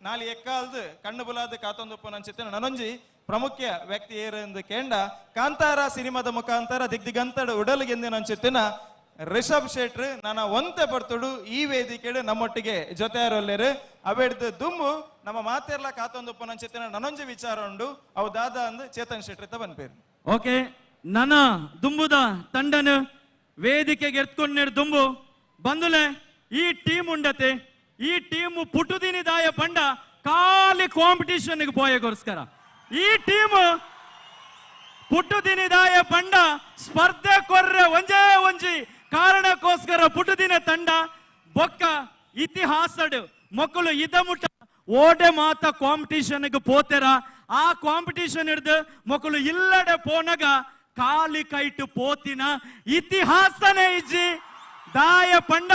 ನಾಲಿ ಎಕ್ಕಾಲ್ದು ಕಣ್ಣು ಬುಲಾದ ಕಾತೊಂದುಪ್ಪು ನಂಚಿತ್ತಿನ ನನೊಂಜಿ ಪ್ರಮುಖ ವ್ಯಕ್ತಿ ಏರೆಂದು ಕೇಂಡ ಕಾಂತಾರ ಸಿನಿಮಾದ ಮುಖಾಂತರ ದಿಗ್ದಿಗಂತಡು ಉಡಲ್ಗೆಂದಿನ ಅಂಚಿತ್ತಿನ ರಿಷಬ್ ಶೆಟ್ರು ನನ್ನ ಒಂತೆ ಪಡ್ತೋಡು ಈ ವೇದಿಕೆಡು ನಮ್ಮೊಟ್ಟಿಗೆ ಜೊತೆಯಾರೊಲ್ಲೇರು ಅವೆಡ್ದು ದುಂಬು ನಮ್ಮ ಮಾತೇರ್ಲ ಕಾತೊಂದುಪ್ಪು ನಂಚಿತ್ತಿನ ನನೊಂಜಿ ವಿಚಾರ ಉಂಡು ಅವು ದಾದಾ ಅಂದು ಚೇತನ್ ಶೆಟ್ರ್ ಇತ್ತ ಬನ್ಪೇರು. ಓಕೆ, ನನ್ನ ದುಂಬುದ ತಂಡನು ವೇದಿಕೆಗೆ ಎತ್ಕೊಂಡೇರು ದುಂಬು ಬಂದುಲೆ ಈ ಟೀಮ್ ಉಂಡತೆ. ಈ ಟೀಮ್ ಪುಟುದಿನಿ ದಾಯ ಪಂಡ ಖಾಲಿ ಕಾಂಪಿಟಿಷನ್ ಪೋಯಗೋಸ್ಕರ ಈ ಟೀಮ್ ಪುಟ್ಟುದಿನಿ ದಾಯ ಪಂಡ ಸ್ಪರ್ಧೆ ಕೊರ್ರೆ ಒಂಜೇ ಒಂಜಿ ಕಾರಣಕ್ಕೋಸ್ಕರ ಪುಟುದಿನ ತಂಡ ಬೊಕ್ಕ ಇತಿಹಾಸಡ್ ಮಕ್ಕಳು ಇದ ಮುಟ್ಟ ಓಡೆ ಮಾತ ಕಾಂಪಿಟಿಷನ್ ಪೋತೆರ. ಆ ಕಾಂಪಿಟಿಷನ್ ಹಿಡ್ದು ಮಕ್ಕಳು ಇಲ್ಲಡೆ ಪೋನಗ ಖಾಲಿ ಕೈಟು ಪೋತಿನ ಇತಿಹಾಸನೇ ಇಜ್ಜಿ. ದಾಯ ಪಂಡ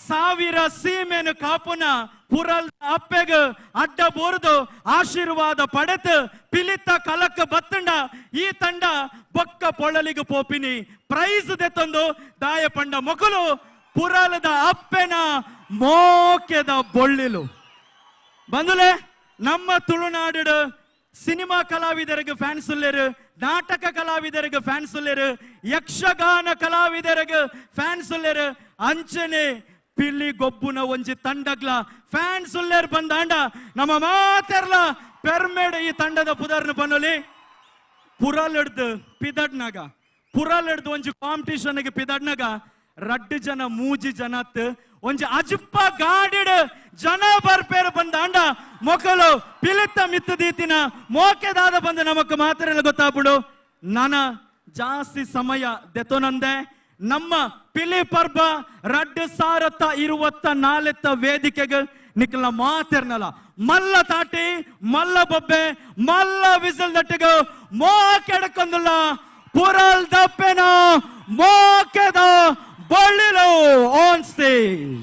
ಸಾವಿರ ಸೀಮೆನು ಕಾಪುನ ಪುರಲ್ ಅಪ್ಪೆಗ್ ಅಡ್ಡ ಬೋರ್ದು ಆಶೀರ್ವಾದ ಪಡೆತು ಪಿಲಿತ ಕಲಕ ಬತ್ತಂಡ ಈ ತಂಡ ಬೊಕ್ಕ ಪೊಳಲಿಗೆ ಪೋಪಿನಿ ಪ್ರೈಸ್ ದೆತ್ತೊಂದು ದಾಯ ಪಂಡ ಮೊಕಲು ಪುರಲದ ಅಪ್ಪೆನ ಮೋಕೆದ ಬೊಳ್ಳಿಲು. ಬಂದುಲೆ ನಮ್ಮ ತುಳುನಾಡು ಸಿನಿಮಾ ಕಲಾವಿದರಿಗೆ ಫ್ಯಾನ್ಸ್ ಉಲ್ಲೇರು, ನಾಟಕ ಕಲಾವಿದರಿಗೆ ಫ್ಯಾನ್ಸ್ ಉಲ್ಲೇರು, ಯಕ್ಷಗಾನ ಕಲಾವಿದರಿಗೆ ಫ್ಯಾನ್ಸ್ ಉಲ್ಲೇರು, ಅಂಚನೆ ಪಿಲಿ ಗೊಬ್ಬುನ ಒಂಜಿ ತಂಡಗ್ಲ ಫ್ಯಾನ್ಸ್ ಉಲ್ಲೇರ್ ಬಂದಾಂಡ ನಮ್ಮ ಮಾತೆರ್ಲ ಪೆರ್ಮೇಡ್ ಈ ತಂಡದ ಪುದರ್ನ ಬನ್ನೊಲಿ. ಪುರಲ್ ಹಿಡ್ದು ಪಿದಡ್ನಾಗ, ಪುರಲ್ ಹಿಡ್ದು ಒಂಜಿ ಕಾಂಪಿಟಿಷನ್ಗೆ ಪಿದಡ್ನಾಗ ರಡ್ಡು ಜನ ಮೂಜಿ ಜನತ್ ಒಂಜಿ ಅಜುಪ್ಪ ಗಾಡಿಡ್ ಜನ ಬರ್ಪೇರು ಬಂದಾಂಡ ಮೊಕಲು ಪಿಲಿತ ಮಿತ್ತು ದೀತಿನ ಮೋಕೆದಾದ ಬಂದು ನಮಕ್ ಮಾತ್ರ ಗೊತ್ತಾಗ್ಬಿಡು. ನನ ಜಾಸ್ತಿ ಸಮಯ ದೆತೊನಂದೆ ನಮ್ಮ ಪಿಲಿ ಪರ್ಬ 2024 ವೇದಿಕೆಗೆ ನಿಕ್ಕಲ ಮಾತಿರ್ನಲ್ಲ ಮಲ್ಲ ತಾಟಿ ಮಲ್ಲ ಬೊಬ್ಬೆ ಮಲ್ಲ ವಿಸಲ್ ದಟ್ಟಿಗ ಮೋಕೆಡಕೊಂದುಲ್ಲ ಪುರಲ್ ದಪ್ಪೆನ ಮೋಕೆದ ಬಳ್ಳಿಲು ಆನ್ ಸ್ಟೇಜ್.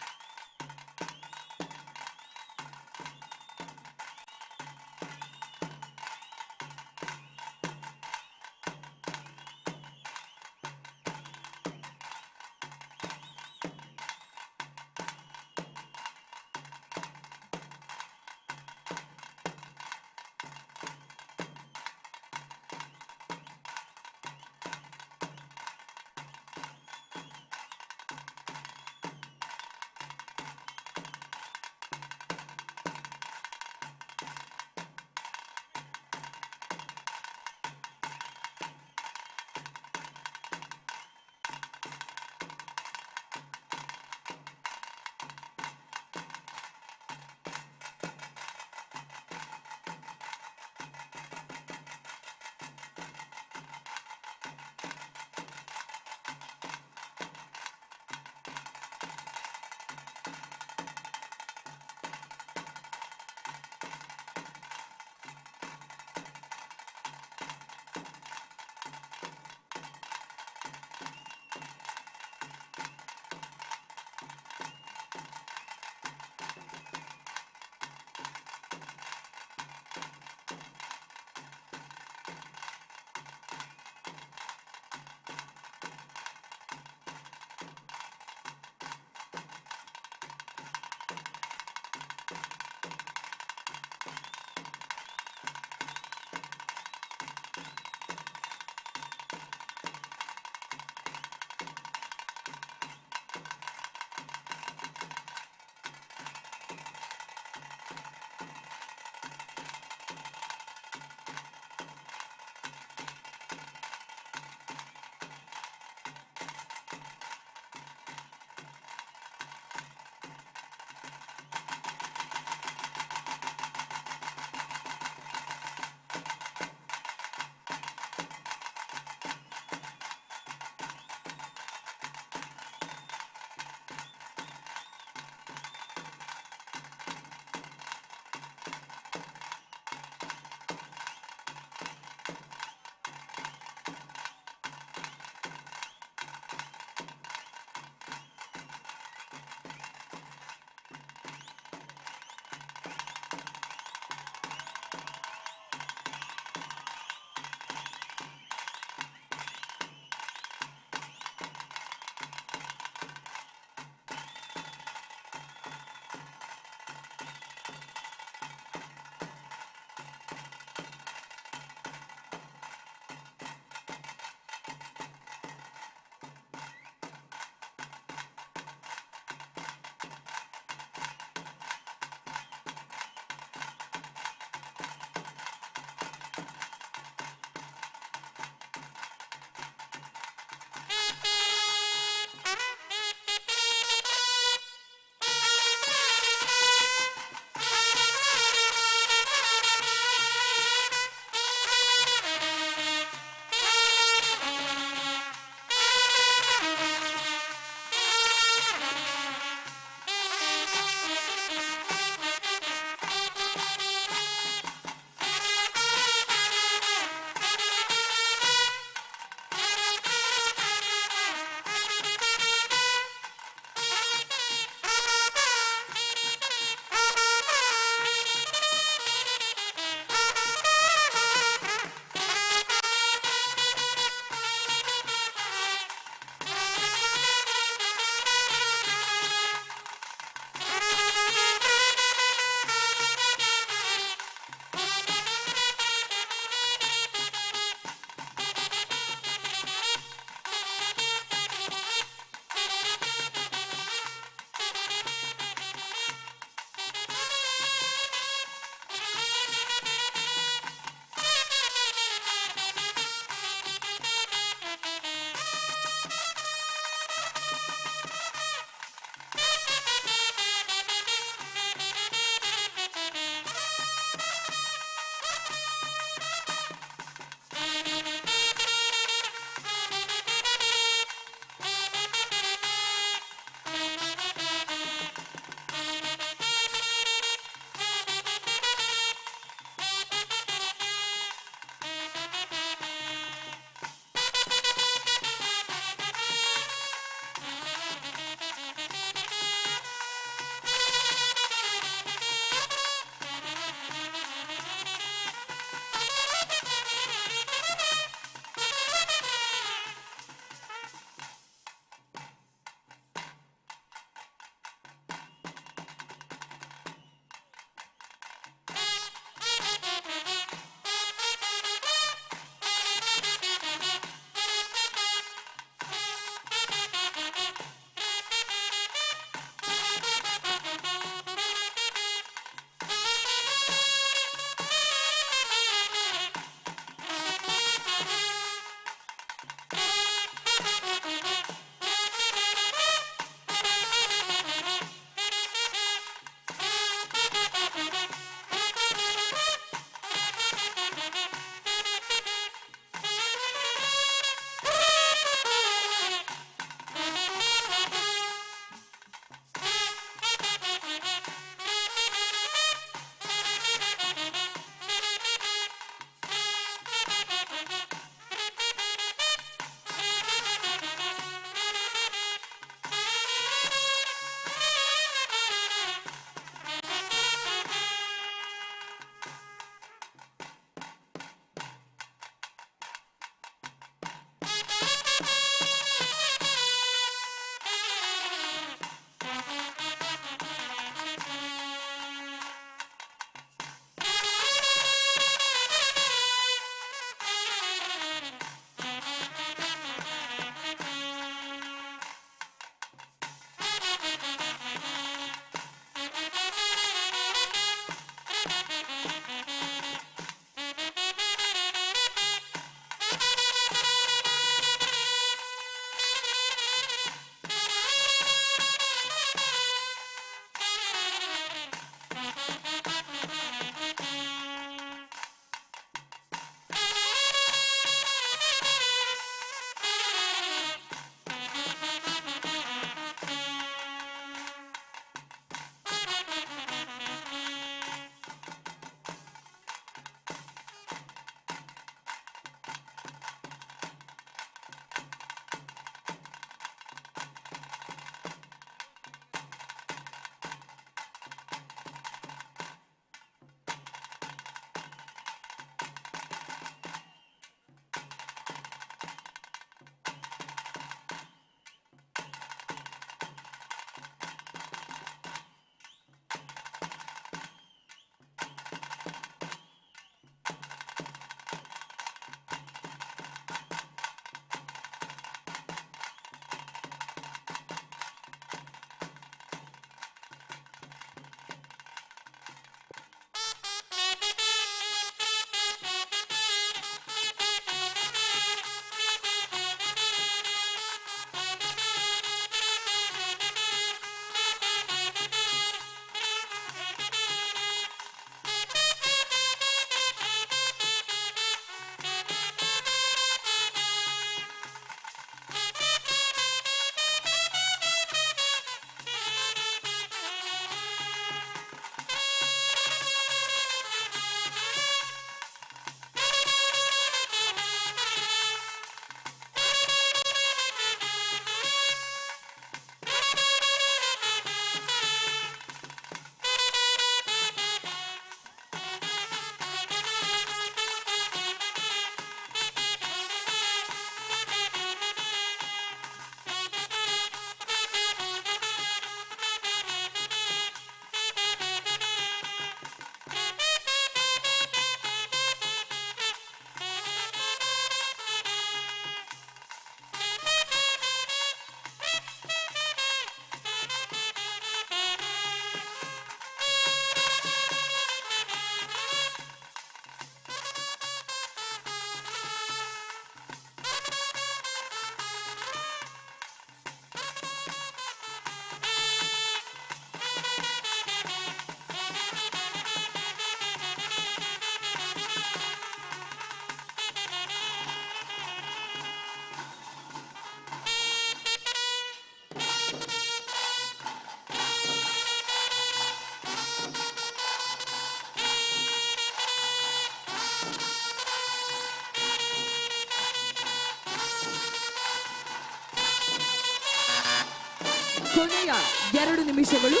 ಕೊನೆಯ 2 ನಿಮಿಷಗಳು.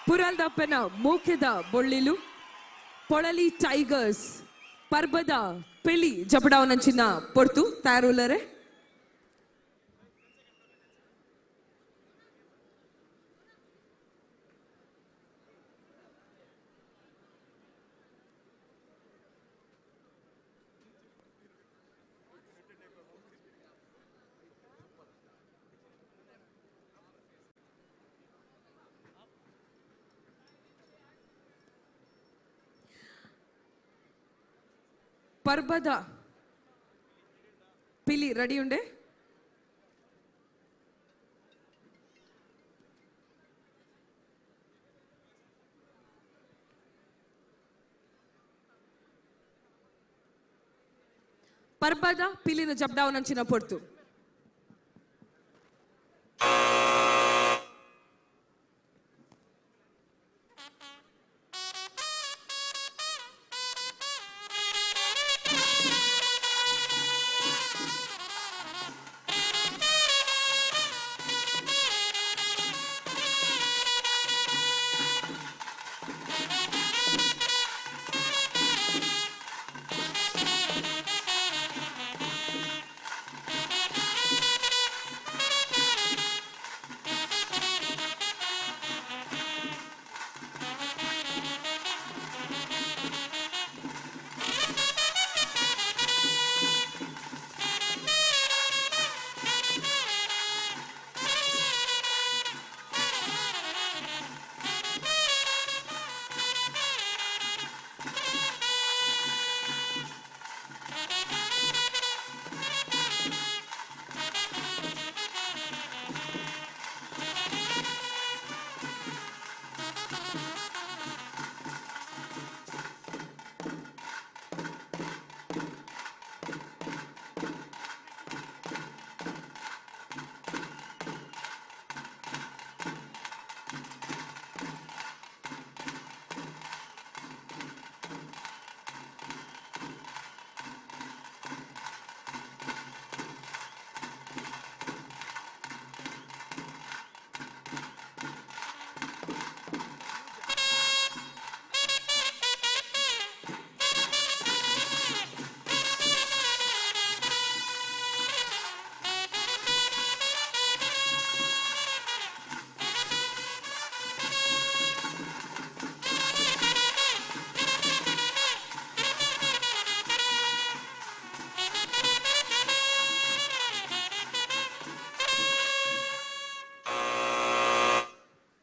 ಪುರಲ್ದಪ್ಪನ ಮೋಕೆದ ಬೊಳ್ಳಿಲು ಪೊಳಲಿ ಟೈಗರ್ಸ್ ಪರ್ಬದ ಪೆಲಿ ಜಪಡಾವನಂಚಿನ ಪೊರ್ತು ತಯಾರುಲ್ಲರೆ. ಪರ್ಬದ ಪಿಲಿ ರೆಡಿ ಉಂಡೆ. ಪರ್ಬದ ಪಿಲಿನ ಜಬ್ಡಾವನಂಚಿನ ಪೊರ್ತು.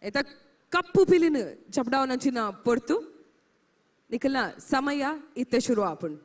ಎತ ಕಪ್ಪು ಪಿಲಿನ ಜಪ್ಡಾವನಂಚಿನ ಪೊರ್ತು ನಿಕಲ್ನ ಸಮಯ ಇತ್ತೆ ಶುರು ಆಪುಂಡು.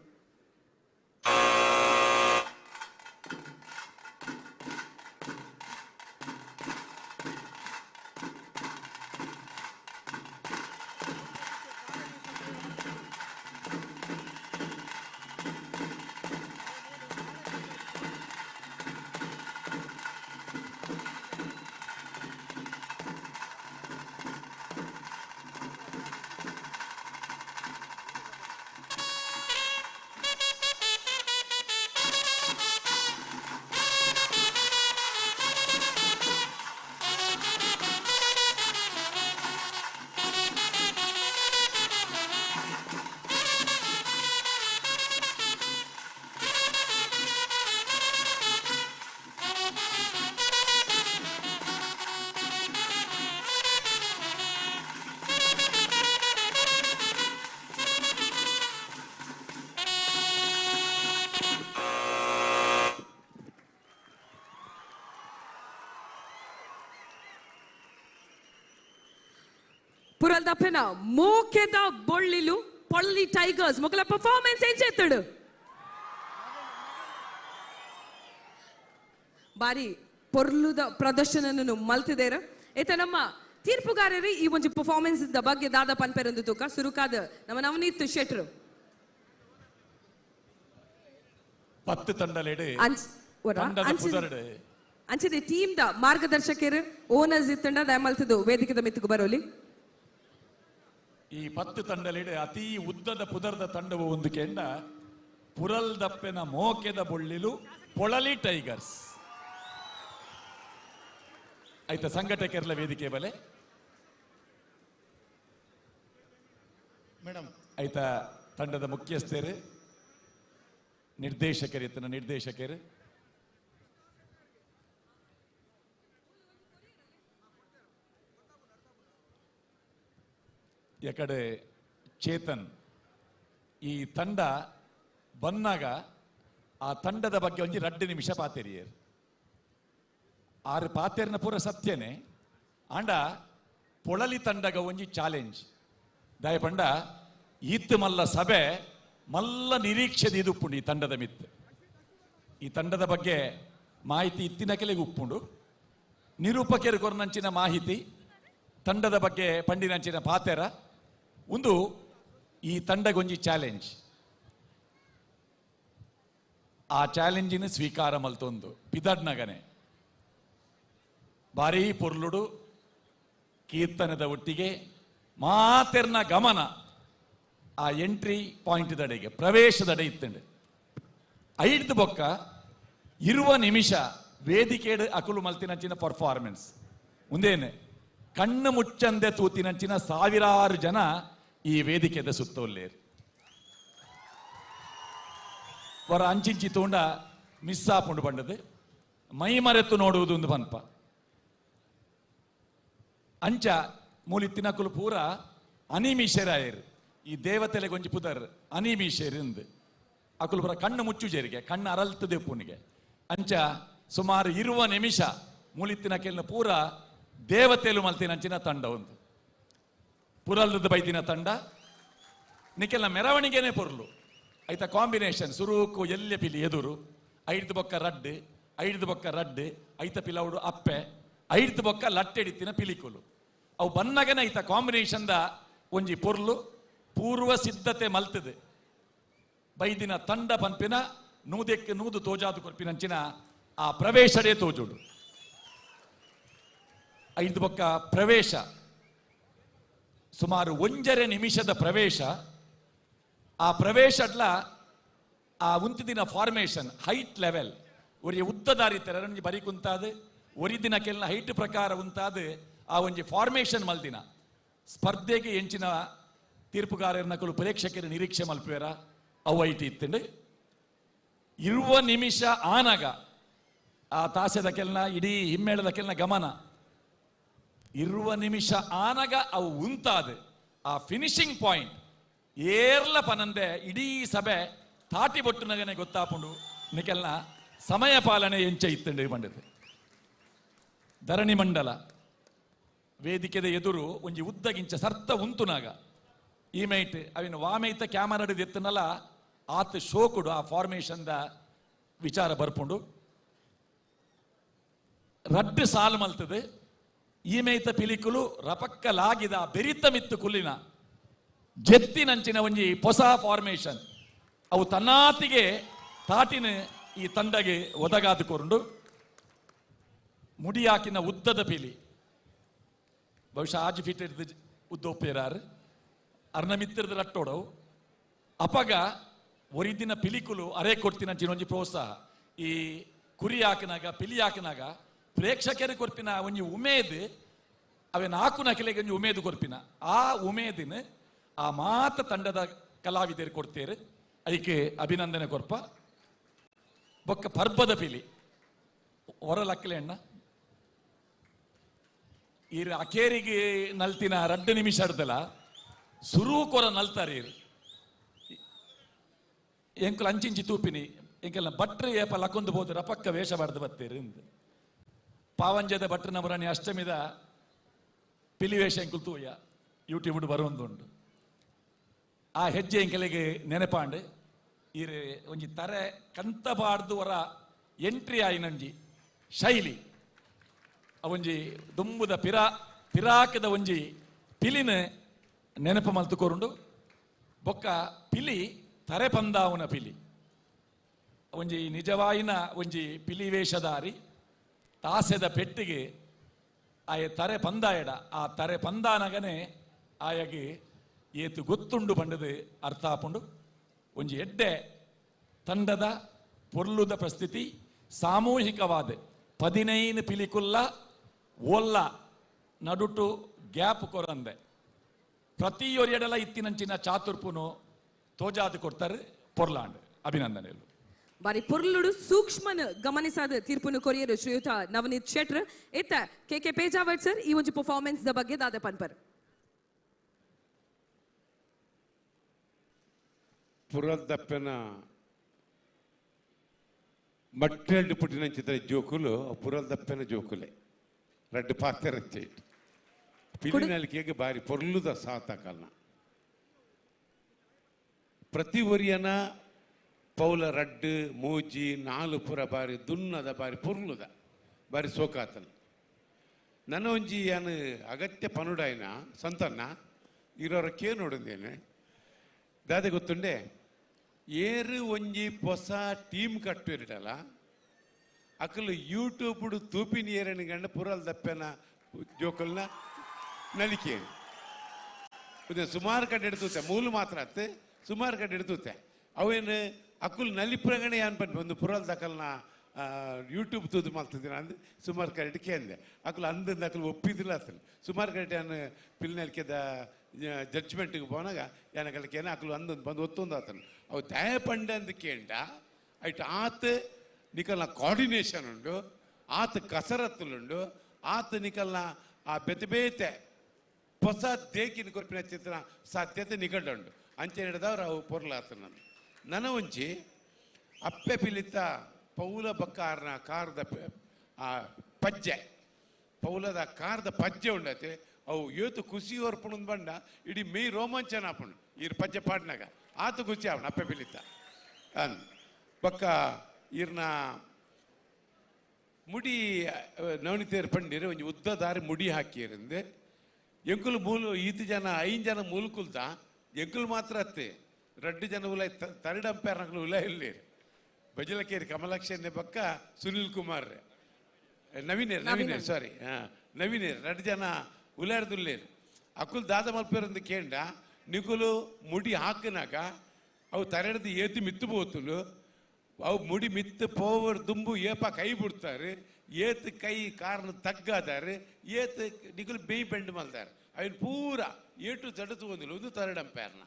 ಪುರಲ್ದಪ್ಪೆನ ಮೋಕೆದ ಬೊಳ್ಳಿಲು ಪೊಳ್ಳಿ ಟೈಗರ್ಸ್ ಮೊಕಲ ಪರ್ಫಾರ್ಮೆನ್ಸ್ ಏನ್ చేస్తాడు ಬಾರಿ ಪೊರ್ಲುದ ಪ್ರದರ್ಶನವನ್ನು ಮಲ್ತಿದೇರ. ಏತ ನಮ್ಮ ತೀರ್ಪುಗಾರರು ಈ ಒಂಜಿ ಪರ್ಫಾರ್ಮೆನ್ಸ್ the ಬಗ್ಗೆ ದಾದ ಪನ್ಪೆರಂದು ತೂಕ ಸುರುಕಾದ ನಮ್ಮ ನವನೀತ್ ಶೆಟ್ರು. 10 ತಂಡಲೆಡೆ ಅಂಚನೆ ಟೀಮ್ the ಮಾರ್ಗದರ್ಶಕರು ಓನರ್ಸ್ ಇತ್ತಂಡ ದಯಮಲ್ತದು ವೇದಿಕೆದ ಮಿತ್ತುಕು ಬರೋಲಿ. ಈ 10 ತಂಡಲಿಡೆ ಅತಿ ಉದ್ದದ ಪುದರ್ದ ತಂಡವು ಒಂದು ಕೆಂಡ ಪುರಲ್ದಪ್ಪೆನ ಮೋಕೆದ ಬೊಳ್ಳಿಲು ಪೊಳಲಿ ಟೈಗರ್ಸ್. ಆಯ್ತಾ ಸಂಘಟಕರಲ್ಲ ವೇದಿಕೆ ಬಲೆ ಮೇಡಮ್. ಆಯ್ತಾ ತಂಡದ ಮುಖ್ಯಸ್ಥರು ನಿರ್ದೇಶಕರು ಇತ್ತನ ನಿರ್ದೇಶಕರು ಯಕಡೆ ಚೇತನ್. ಈ ತಂಡ ಬಂದಾಗ ಆ ತಂಡದ ಬಗ್ಗೆ ಒಂಜಿ 2 ನಿಮಿಷ ಪಾತೆರಿಯರ್. ಆರು ಪಾತೆರ್ನ ಪೂರ ಸತ್ಯನೆ ಆಂಡ ಪೊಳಲಿ ತಂಡಗ ಒಂಜಿ ಚಾಲೆಂಜ್ ದಯಪಂಡ ಈತ್ ಮಲ್ಲ ಸಭೆ ಮಲ್ಲ ನಿರೀಕ್ಷೆದ ಇದುಪ್ಪುಂಡು ಈ ತಂಡದ ಮಿತ್ತು. ಈ ತಂಡದ ಬಗ್ಗೆ ಮಾಹಿತಿ ಇತ್ತಿನ ಕೆಲಗೆ ಉಪ್ಪುಂಡು, ನಿರೂಪಕರು ಕೊರ್ನಂಚಿನ ಮಾಹಿತಿ ತಂಡದ ಬಗ್ಗೆ ಪಂಡಿನಂಚಿನ ಪಾತೆರ ಒಂದು ಈ ತಂಡಗೊಂಜಿ ಚಾಲೆಂಜ್. ಆ ಚಾಲೆಂಜಿನ ಸ್ವೀಕಾರ ಮಲ್ತೊಂದು ಪಿದಡ್ನಗನೆ ಭಾರೀ ಪೊರ್ಲುಡು ಕೀರ್ತನದ ಒಟ್ಟಿಗೆ ಮಾತೆರ್ನ ಗಮನ ಆ ಎಂಟ್ರಿ ಪಾಯಿಂಟ್ ದಡೆಗೆ ಪ್ರವೇಶದಡೆ ಇತ್ತಂಡು. ಐದು ಬೊಕ್ಕ 20 ನಿಮಿಷ ವೇದಿಕೆಡು ಅಕುಲು ಮಲ್ತಿನಂಚಿನ ಪರ್ಫಾರ್ಮೆನ್ಸ್ ಒಂದೇನೆ ಕಣ್ಣು ಮುಚ್ಚಂದೆ ತೂತಿನಂಚಿನ ಸಾವಿರಾರು ಜನ ಈ ವೇದಿಕೆದ ಸುತ್ತೊಲ್ಲೇರು. ವರ ಅಂಚಿಂಚಿ ತೂಂಡ ಮಿಸ್ ಆಪುಂಡು ಬಂಡದು ಮೈ ಮರೆತು ನೋಡುವುದು ಒಂದು ಪನ್ಪ ಅಂಚ ಮೂಲಿತ್ತಿನಕುಲು ಪೂರ ಅನಿಮೀಶರಾಯರು. ಈ ದೇವತೆಲೆ ಗೊಂಜಿ ಪುದರ್ ಅನಿಮೀಶರಿಂದು ಅಕುಲು ಪೂರ ಕಣ್ಣು ಮುಚ್ಚು ಜೇರಿಗೆ ಕಣ್ಣು ಅರಲ್ತದೆ ಪುನಿಗೆ. ಅಂಚ ಸುಮಾರು 20 ನಿಮಿಷ ಮೂಲಿತ್ತಿನ ಕೆಲ್ನ ಪೂರ ದೇವತೆಲು ಮಲ್ತಿನಂಚಿನ ತಂಡ ಒಂದು ಪುರಲ್ದ ಬೈದಿನ ತಂಡ ನಿಕೆಲ್ಲ ಮೆರವಣಿಗೆನೆ ಪೊರ್ಲು ಐತ ಕಾಂಬಿನೇಷನ್ ಸುರುಕು ಎಲ್ಲೆ ಪಿಲಿ ಎದುರು ಐದು ಬೊಕ್ಕ ರಡ್ಡು ಐದು ಬೊಕ್ಕ ರಡ್ಡು ಐತ ಪಿಲೌಡು ಅಪ್ಪೆ ಐದು ಬೊಕ್ಕ ಲಟ್ಟೆಡಿತ್ತಿನ ಪಿಲಿಕುಲು ಅವು ಬನ್ನಗನ ಐತ ಕಾಂಬಿನೇಷನ್ the ಒಂಜಿ ಪೊರ್ಲು ಪೂರ್ವ ಸಿದ್ಧತೆ ಮಲ್ತದೆ ಬೈದಿನ ತಂಡ ಪನ್ಪಿನ ನೂದೆಕ್ಕೆ ನೂದು ತೋಜಾದು ಕೊರ್ಪಿನಂಚಿನ ಆ ಪ್ರವೇಶಡೇ ತೋಜುಡು. ಐದು ಬೊಕ್ಕ ಪ್ರವೇಶ ಸುಮಾರು 1.5 ನಿಮಿಷದ ಪ್ರವೇಶ. ಆ ಪ್ರವೇಶಡ್ಲ ಆ ಉಂತಿದಿನ ಫಾರ್ಮೇಷನ್ ಹೈಟ್ ಲೆವೆಲ್ ಒರಿ ಉದ್ದದಾರಿ ತೆರರಂಜಿ ಬರಿ ಕುಂತಾದ ಒರಿ ದಿನ ಕೆಲ್ನ ಹೈಟ್ ಪ್ರಕಾರ ಉಂತಾದ ಆ ಒಂಜಿ ಫಾರ್ಮೇಷನ್ ಮಲ್ದಿನ ಸ್ಪರ್ಧೆಗೆ ಎಂಚಿನ ತೀರ್ಪುಗಾರನಕಲು ಪ್ರೇಕ್ಷಕರ ನಿರೀಕ್ಷೆ ಮಲ್ಪುವೆರ ಅವು ಐಟಿ ಇತ್ತಂಡು. 20 ನಿಮಿಷ ಆನಗ ಆ ತಾಸೆದ ಕೆಲ್ನ ಇಡೀ ಹಿಮ್ಮೇಳದ ಕೆಲ್ನ ಗಮನ 20 ನಿಮಿಷ ಆನಗ ಅವು ಉಂತಾದ ಆ ಫಿನಿಶಿಂಗ್ ಪಾಯಿಂಟ್ ಏರ್ಲ ಪನಂದೆ ಇಡೀ ಸಭೆ ತಾಟಿ ಬೊಟ್ಟುನಗನೆ ಗೊತ್ತಾಪುಂಡು ನಿಕೆಲ್ನ ಸಮಯ ಪಾಲನೆ ಎಂಚ ಇತ್ತಂಡು ಬಂಡದು. ಧರಣಿ ಮಂಡಲ ವೇದಿಕೆದ ಎದುರು ಒಂಜಿ ಉದ್ದಗಿಂಚ ಸರ್ತ ಉಂತುನಾಗ ಈ ಮೈಟ್ ಅವಿನ ವಾಮೈತ ಕ್ಯಾಮರಾಡ್ ಎತ್ತನಲ್ಲ ಆತ ಶೋಕುಡು ಆ ಫಾರ್ಮೇಷನ್ the ವಿಚಾರ ಬರ್ಪುಂಡು. ರಡ್ಡು ಸಾಲು ಮಲ್ತದೆ ಈ ಮೈತ ಪಿಲಿಕುಲು ರಪಕ್ಕ ಲಾಗಿದ ಬೆರಿತ ಮಿತ್ತು ಕುಲ್ಲಿನ ಜೆತ್ತಿನಂಚಿನ ಒಂಜಿ ಹೊಸ ಫಾರ್ಮೇಷನ್ ಅವು ತನ್ನಾತಿಗೆ ತಾಟಿನ ಈ ತಂಡಗೆ ಒದಗಾದುಕೊಂಡು ಮುಡಿಯಾಕಿನ ಉದ್ದದ ಪಿಲಿ ಬಹುಶಃ ಆಜಿ ಫೀಟ್ ಹಿಡಿದು ಉದ್ದ ಒಪ್ಪೇರಾರು ಅರ್ನ ಮಿತ್ತಿರದ ರಟ್ಟೋಡವು ಅಪಗ ಒರಿದಿನ ಪಿಲಿಕುಲು ಅರೆ ಕೊಡ್ತಿನಂಚಿನ ಒಂಜಿ ಪ್ರೋತ್ಸಾಹ. ಈ ಕುರಿ ಹಾಕಿನಾಗ ಪಿಲಿ ಹಾಕಿನಾಗ ಪ್ರೇಕ್ಷಕರು ಕೊರ್ಪಿನ ಒಂಜಿ ಉಮೇದ್ ಅವೆ ನಾಲ್ಕು ನಕಲೆಗೆ ಒಂಜಿ ಉಮೇದು ಕೊರ್ಪಿನ ಆ ಉಮೇದಿನ ಆ ಮಾತ ತಂಡದ ಕಲಾವಿದರು ಕೊಡ್ತೇರು. ಅದಕ್ಕೆ ಅಭಿನಂದನೆ ಕೊರ್ಪ. ಬೊಕ್ಕ ಪರ್ಬದ ಪಿಲಿ ಹೊರಲಕ್ಕಲೆ ಅಣ್ಣ ಈರ್ ಅಕೇರಿಗೆ ನಲ್ತಿನ ರಡ್ಡು ನಿಮಿಷ ಅಡ್ದಲ್ಲ ಸುರು ಕೊರ ನಲ್ತಾರೆ ಈರ್ ಎಂಕುಲು ಅಂಚಿಂಚಿ ತೂಪಿನಿ ಎಂಕೆಲ್ಲ ಭಟ್ರು ಏಪ ಲಕೊಂದು ಬೋದು ರಪಕ್ಕ ವೇಷ ಬಾರ್ದು ಬತ್ತೀರಿ ಪಾವಂಜದ ಭಟ್ರನ ಬರಣಿ ಅಷ್ಟಮಿದ ಪಿಲಿ ವೇಷ ಎಂಕುಲು ತೂಯ ಯೂಟ್ಯೂಬ್ ಬರುವಂದುಂಟು. ಆ ಹೆಜ್ಜೆ ಎಂಕಲೆಗೆ ನೆನಪಾಂಡು ಈರ್ ಒಂಜಿ ತರೆ ಕಂತ ಬಾರ್ದು ವರ ಎಂಟ್ರಿ ಆಯಿನಂಜಿ ಶೈಲಿ ಅವೊಂಜಿ ದುಂಬುದ ಪಿರಾಕದ ಒಂಜಿ ಪಿಲಿನ ನೆನಪು ಮಲ್ತುಕೊರುಂಡು. ಬೊಕ್ಕ ಪಿಲಿ ತರೆ ಪಂದಾವುನ ಪಿಲಿ ಒಂಜಿ ನಿಜವಾಯಿನ ಒಂಜಿ ಪಿಲಿ ವೇಷಧಾರಿ ತಾಸೆದ ಪೆಟ್ಟಿಗೆ ಆಯ ತರೆ ಪಂದಾಯಡ ಆ ತರೆ ಪಂದಾನಗನೆ ಆಯಗೆ ಏತು ಗೊತ್ತುಂಡು ಪಂಡದು ಅರ್ಥ ಆಪುಂಡು. ಒಂಜಿ ಎಡ್ಡೆ ತಂಡದ ಪೊರ್ಲುದ ಪ್ರಸ್ಥಿತಿ ಸಾಮೂಹಿಕವಾದ 15 ಪಿಲಿಕುಲ್ಲ ಒಲ್ಲ ನಡುಟು ಗ್ಯಾಪ್ ಕೊರಂದೆ ಪ್ರತಿಯೊರಿಯಡಲ ಇತ್ತಿನಂಚಿನ ಚಾತುರ್ಪುನು ತೋಜಾದು ಕೊಡ್ತಾರೆ ಪೊರ್ಲಾಂಡ್. ಅಭಿನಂದನೆಗಳು. ಬಾರಿ ಪೊರ್ಲುಡು ಸೂಕ್ಷ್ಮನ ಗಮನಿಸಾದ ತೀರ್ಪುನು ಕೊರಿಯರು ಶ್ರೀಯುತ ನವನೀತ್ ಶೆಟ್ರ್. ಇತ್ತ ಕೆ ಕೆ ಪೇಜಾವರ್ ಸರ್ ಈ ಒಂದು ಪರ್ಫಾರ್ಮೆನ್ಸ್ the ಬಗ್ಗೆ ದಾದ ಪನ್ಪರ್. ಪುರದಪ್ಪನ ಮಟ್ಟೆಲ್ಡು ಪುಟ್ಟಿನ ಚಿತ್ರ ಜೋಕುಲು ಪುರದಪ್ಪನ ಜೋಕುಲೆ ರಡ್ಡು ಪಾತ್ರ ಪಿಲಿನಲಿಕೆಗೆ ಬಾರಿ ಪೊರ್ಲುದ ಸಾತಕಲ್ನ ಪ್ರತಿ ಒರಿಯನ ಪೌಲ ರಡ್ಡು ಮೂಜಿ ನಾಲು ಪುರ ಬಾರಿ ದುನ್ನದ ಬಾರಿ ಪೊರ್ಲುದ ಬಾರಿ ಸೋಕಾತನ. ನನ್ನ ಒಂಜಿ ಯಾನು ಅಗತ್ಯ ಪನುಡಾಯ್ನ ಸಂತನ್ನ ಇರೋರ ಕೇ ನೋಡುದೇನೆ ದಾದೆ ಗೊತ್ತುಂಡೆ ಏರು ಒಂಜಿ ಹೊಸ ಟೀಮ್ ಕಟ್ಟಿರಲ್ಲ ಅಕಲು ಯೂಟ್ಯೂಬ್ ತೂಪಿನ ಏರని ಗಂಡ ಪುರಲ್ ದಪ್ಪೆನ ಜೋಕಲ್ನ ನಲಿಕೆ ಸುಮಾರು ಕಡೆ ಎಡ್ತೂತೆ ಮೂಲು ಮಾತ್ರ ಅತ್ತೆ ಸುಮಾರು ಕಡೆ ಎಡ್ತೂತೆ ಅವೇನು ಅಕುಲ್ ನಲಿಪ್ರಗಣೆ ಏನ್ ಪನ್ಪೆ ಒಂದು ಪುರಲ್ ದಕಲ್ನ ಯೂಟ್ಯೂಬ್ ತೂದು ಮಾಡ್ತಿದ್ದೀನಿ ಅಂದು ಸುಮಾರು ಕಡೆ ಕೇಂದೆ ಅಕುಲು ಅಂದಂದು ಅಕಲು ಒಪ್ಪಿದಿಲ್ಲ ಅಸಲು ಸುಮಾರು ಕಡೆ ಏನು ಪಿಲ್ನಲಿಕೆದ ಜಡ್ಜ್ಮೆಂಟ್ಗೆ ಪೋನಾಗ ಏನಕಲ್ಕೇನ ಅಕಲು ಅಂದೊಂದು ಬಂದು ಒತ್ತೊಂದು ಆತನು ಅವು ದಯ ಪಂಡೆ ಅಂದು ಕೇಂಡ ಐಟ್ ಆತ ನಿಕಲ್ನ ಕೋಆರ್ಡಿನೇಷನ್ ಉಂಡು ಆತ ಕಸರತ್ತುಲುಂಡು ಆತ ನಿಕಲ್ನ ಆ ಬೆತೆ ಬೇತೆ ಹೊಸ ದೇಕಿನ ಕೊರ್ಪಿನ ಚಿತ್ರ ಸಾಧ್ಯತೆ ನಿಗಡುಂಡು ಅಂಚೆ ಹಿಡಿದವ್ರು ಅವು ಪೊರ್ಲಾತನ. ನನ್ನ ಒಂಜಿ ಅಪ್ಪೆ ಪಿಲಿತ ಪೌಲ ಬಕ್ಕಾರ್ನ ಕಾರದ ಆ ಪಜ್ಜೆ ಪೌಲದ ಕಾರದ ಪಜ್ಜೆ ಉಂಡತೆ ಅವು ಏತು ಖುಷಿ ಹೊರ್ಪುಣಂದು ಬಂಡ ಇಡೀ ಮೇ ರೋಮಾಂಚನ ಆಪುಂಡು ಈರ್ ಪಜ್ಜೆ ಪಾಡ್ನಾಗ ಆತ ಖುಷಿ ಆಪಣ ಅಪ್ಪೆ ಪಿಲಿತ ಅನ್ ಬಕ್ಕ ಈರ್ನ ಮುಡಿ ನವನಿತೇರು ಪಂಡಿರು ಒಂಜಿ ಉದ್ದ ದಾರಿ ಮುಡಿ ಹಾಕಿರಂದೆ ಎಂಕುಲು ಮೂಲು ಈತ ಜನ ಐದು ಜನ ಮೂಲಕುಲ್ತ ಎಂಕುಲು ಮಾತ್ರ ಅತ್ತೆ ರಡ್ಡು ಜನ ಉಲ ತರ್ಡ್ ಅಂಪೈರ್ ನಕಲು ಉಲ ಇಲ್ಲಿ ಬಜಲಕೇರಿ ಕಮಲಾಕ್ಷನ್ನೆ ಪಕ್ಕ ಸುನಿಲ್ ಕುಮಾರ್ ನವೀನೇರ್ ನವೀನೇರ್ ಸಾರಿ ಹಾಂ ನವೀನೇರ್ ರಡ್ಡು ಜನ ಉಲಾರ್ದುಲ್ಲೇರು ಅಕುಲ್ ದಾದ ಮಲ್ಪೇರಂದು ಕೇಂಡ ನಿಕುಲು ಮುಡಿ ಹಾಕಿನಾಗ ಅವು ತರೆಡ್ದು ಏತು ಮಿತ್ತು ಪೋತುಲು ಅವು ಮುಡಿ ಮಿತ್ತು ಪೋವರ್ ದುಂಬು ಏಪ ಕೈ ಬಿಡ್ತಾರೆ ಏತು ಕೈ ಕಾರ್ನ ತಗ್ಗಾದಾರೆ ಏತು ನಿಕುಲು ಬೇಯ್ ಬೆಂಡ್ ಮಲ್ದಾರೆ ಅವನ್ ಪೂರ ಏಟು ಜಡ ತಗೊಂದಿಲ್ಲ ಒಂದು ತರ್ಡ್ ಅಂಪೈರ್ನ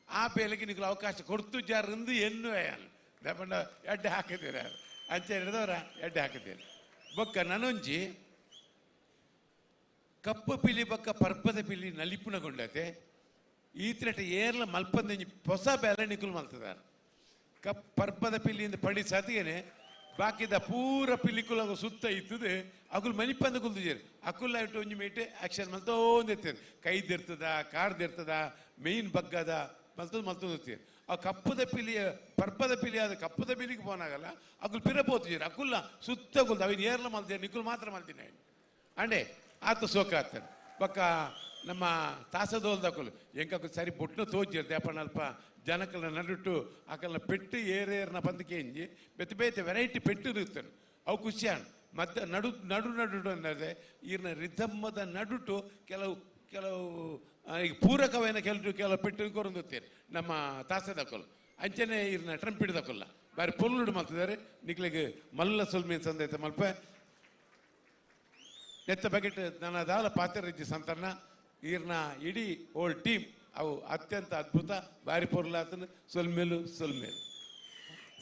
ಆ ಬೇಲೆಗೆ ನಿಕುಲು ಅವಕಾಶ ಕೊಡ್ತು ಜಾರಂದು ಎನ್ನು ದಪ್ಪಂಡ ಎಡ್ಡೆ ಹಾಕಿದ್ದೀರ ಅಂಚೆ ಹಿಡಿದವರ ಎಡ್ಡೆ ಹಾಕಿದ್ದೀರಿ. ಬೊಕ್ಕ ನನೊಂಜಿ ಕಪ್ಪು ಪಿಲಿ ಬೊಕ್ಕ ಪರ್ಪದ ಪಿಲಿ ನಲಿಪುಣಗೊಂಡತೆ ಈತ್ರಟ ಏರ್ಲ ಮಲ್ಪಂದೊಂಜಿ ಹೊಸ ಬೇಲೆ ನಿಕುಲು ಮಲ್ತದಾರ ಕಪ್ ಪರ್ಪದ ಪಿಲಿಯಿಂದ ಪಡಿ ಸತಿಗೆನೆ ಬಾಕಿದ ಪೂರ ಪಿಲಿಕುಲಗ ಸುತ್ತ ಇತ್ತದು ಅಕುಲು ಮನಿಪಂದ ಕುಲ್ದುಜೇರು ಅಕುಲ್ ಐಟ್ ಒಂಜಿ ಮೇಟೆ ಆಕ್ಷನ್ ಮಲ್ತೋಂದಿರ್ತೀರು ಕೈದಿರ್ತದ ಕಾರ್ದಿರ್ತದ ಮೇಯ್ನ್ ಬಗ್ಗದ ಮಲ್ತೊಂದು ಮಲ್ತೊಂದಿರ್ತೀರು ಆ ಕಪ್ಪದ ಪಿಲಿಯ ಪರ್ಪದ ಪಿಲಿ ಆದ ಕಪ್ಪದ ಪಿಲಿಗೆ ಪೋನಾಗಲ್ಲ ಅಕುಲ್ ಪಿರ ಪೋತಿಜೇರು ಅಕುಲ್ಲ ಸುತ್ತ ಕುಲ್ದು ಅವಿನ ಏರ್ಲ ಮಲ್ತೇನೆ ನಿಕುಲ್ ಮಾತ್ರ ಮಲ್ತೀನಿ ಅಂಡೆ ಆತ ಸೋಕ ಆಗ್ತಾನೆ ಬೊಕ್ಕ ನಮ್ಮ ತಾಸದೋಲ್ದಕುಲು ಎಂಕಕು ಸರಿ ಬೊಟ್ನು ತೋಜಿರ್ತೆ ಅಪ್ಪನ ಅಲ್ಪ ಜನಕಲ್ನ ನಡುಟು ಅಕಲ್ನ ಪೆಟ್ಟು ಏರೇರ್ನ ಬಂದಕ್ಕೆ ಬೇತೆ ಬೇತೆ ವೆರೈಟಿ ಪೆಟ್ಟು ಇರ್ತಾನೆ ಅವು ಖುಷಿಯಾನ್ ಮತ್ತೆ ನಡು ನಡು ನಡುಟು ಅನ್ನೋದೇ ಈರ್ನ ರಿಧಮ್ಮದ ನಡುಟು ಕೆಲವು ಕೆಲವು ಈಗ ಪೂರಕವೇನ ಕೆಲವು ಕೆಲವು ಪೆಟ್ಟು ಕೊರೊಂದುತ್ತೀರಿ ನಮ್ಮ ತಾಸದಕುಲು ಅಂಚನೆ ಈರ್ನ ಟ್ರಂಪಿಡ್ದಕುಲ್ಲ ಬಾರಿ ಪೊಲ್ಲುಡು ಮಲ್ತಿದ್ದಾರೆ ನಿಕ್ಲಿಗೆ ಮಲ್ಲ ಸೊಲ್ಮೀನ್ ಸಂದೈತ ಮಲ್ಪ ಎತ್ತ ಬಕೆಟ್ ನನ್ನ ದಾಲ ಪಾತ್ರರಿಜ್ಜಿ ಸಂತನ್ನ ಈರ್ನ ಇಡೀ ಓಲ್ ಟೀಮ್ ಅವು ಅತ್ಯಂತ ಅದ್ಭುತ ಬಾರಿ ಪೊರ್ಲಾತನ ಸೊಲ್ಮೇಲು ಸೊಲ್ಮೇಲು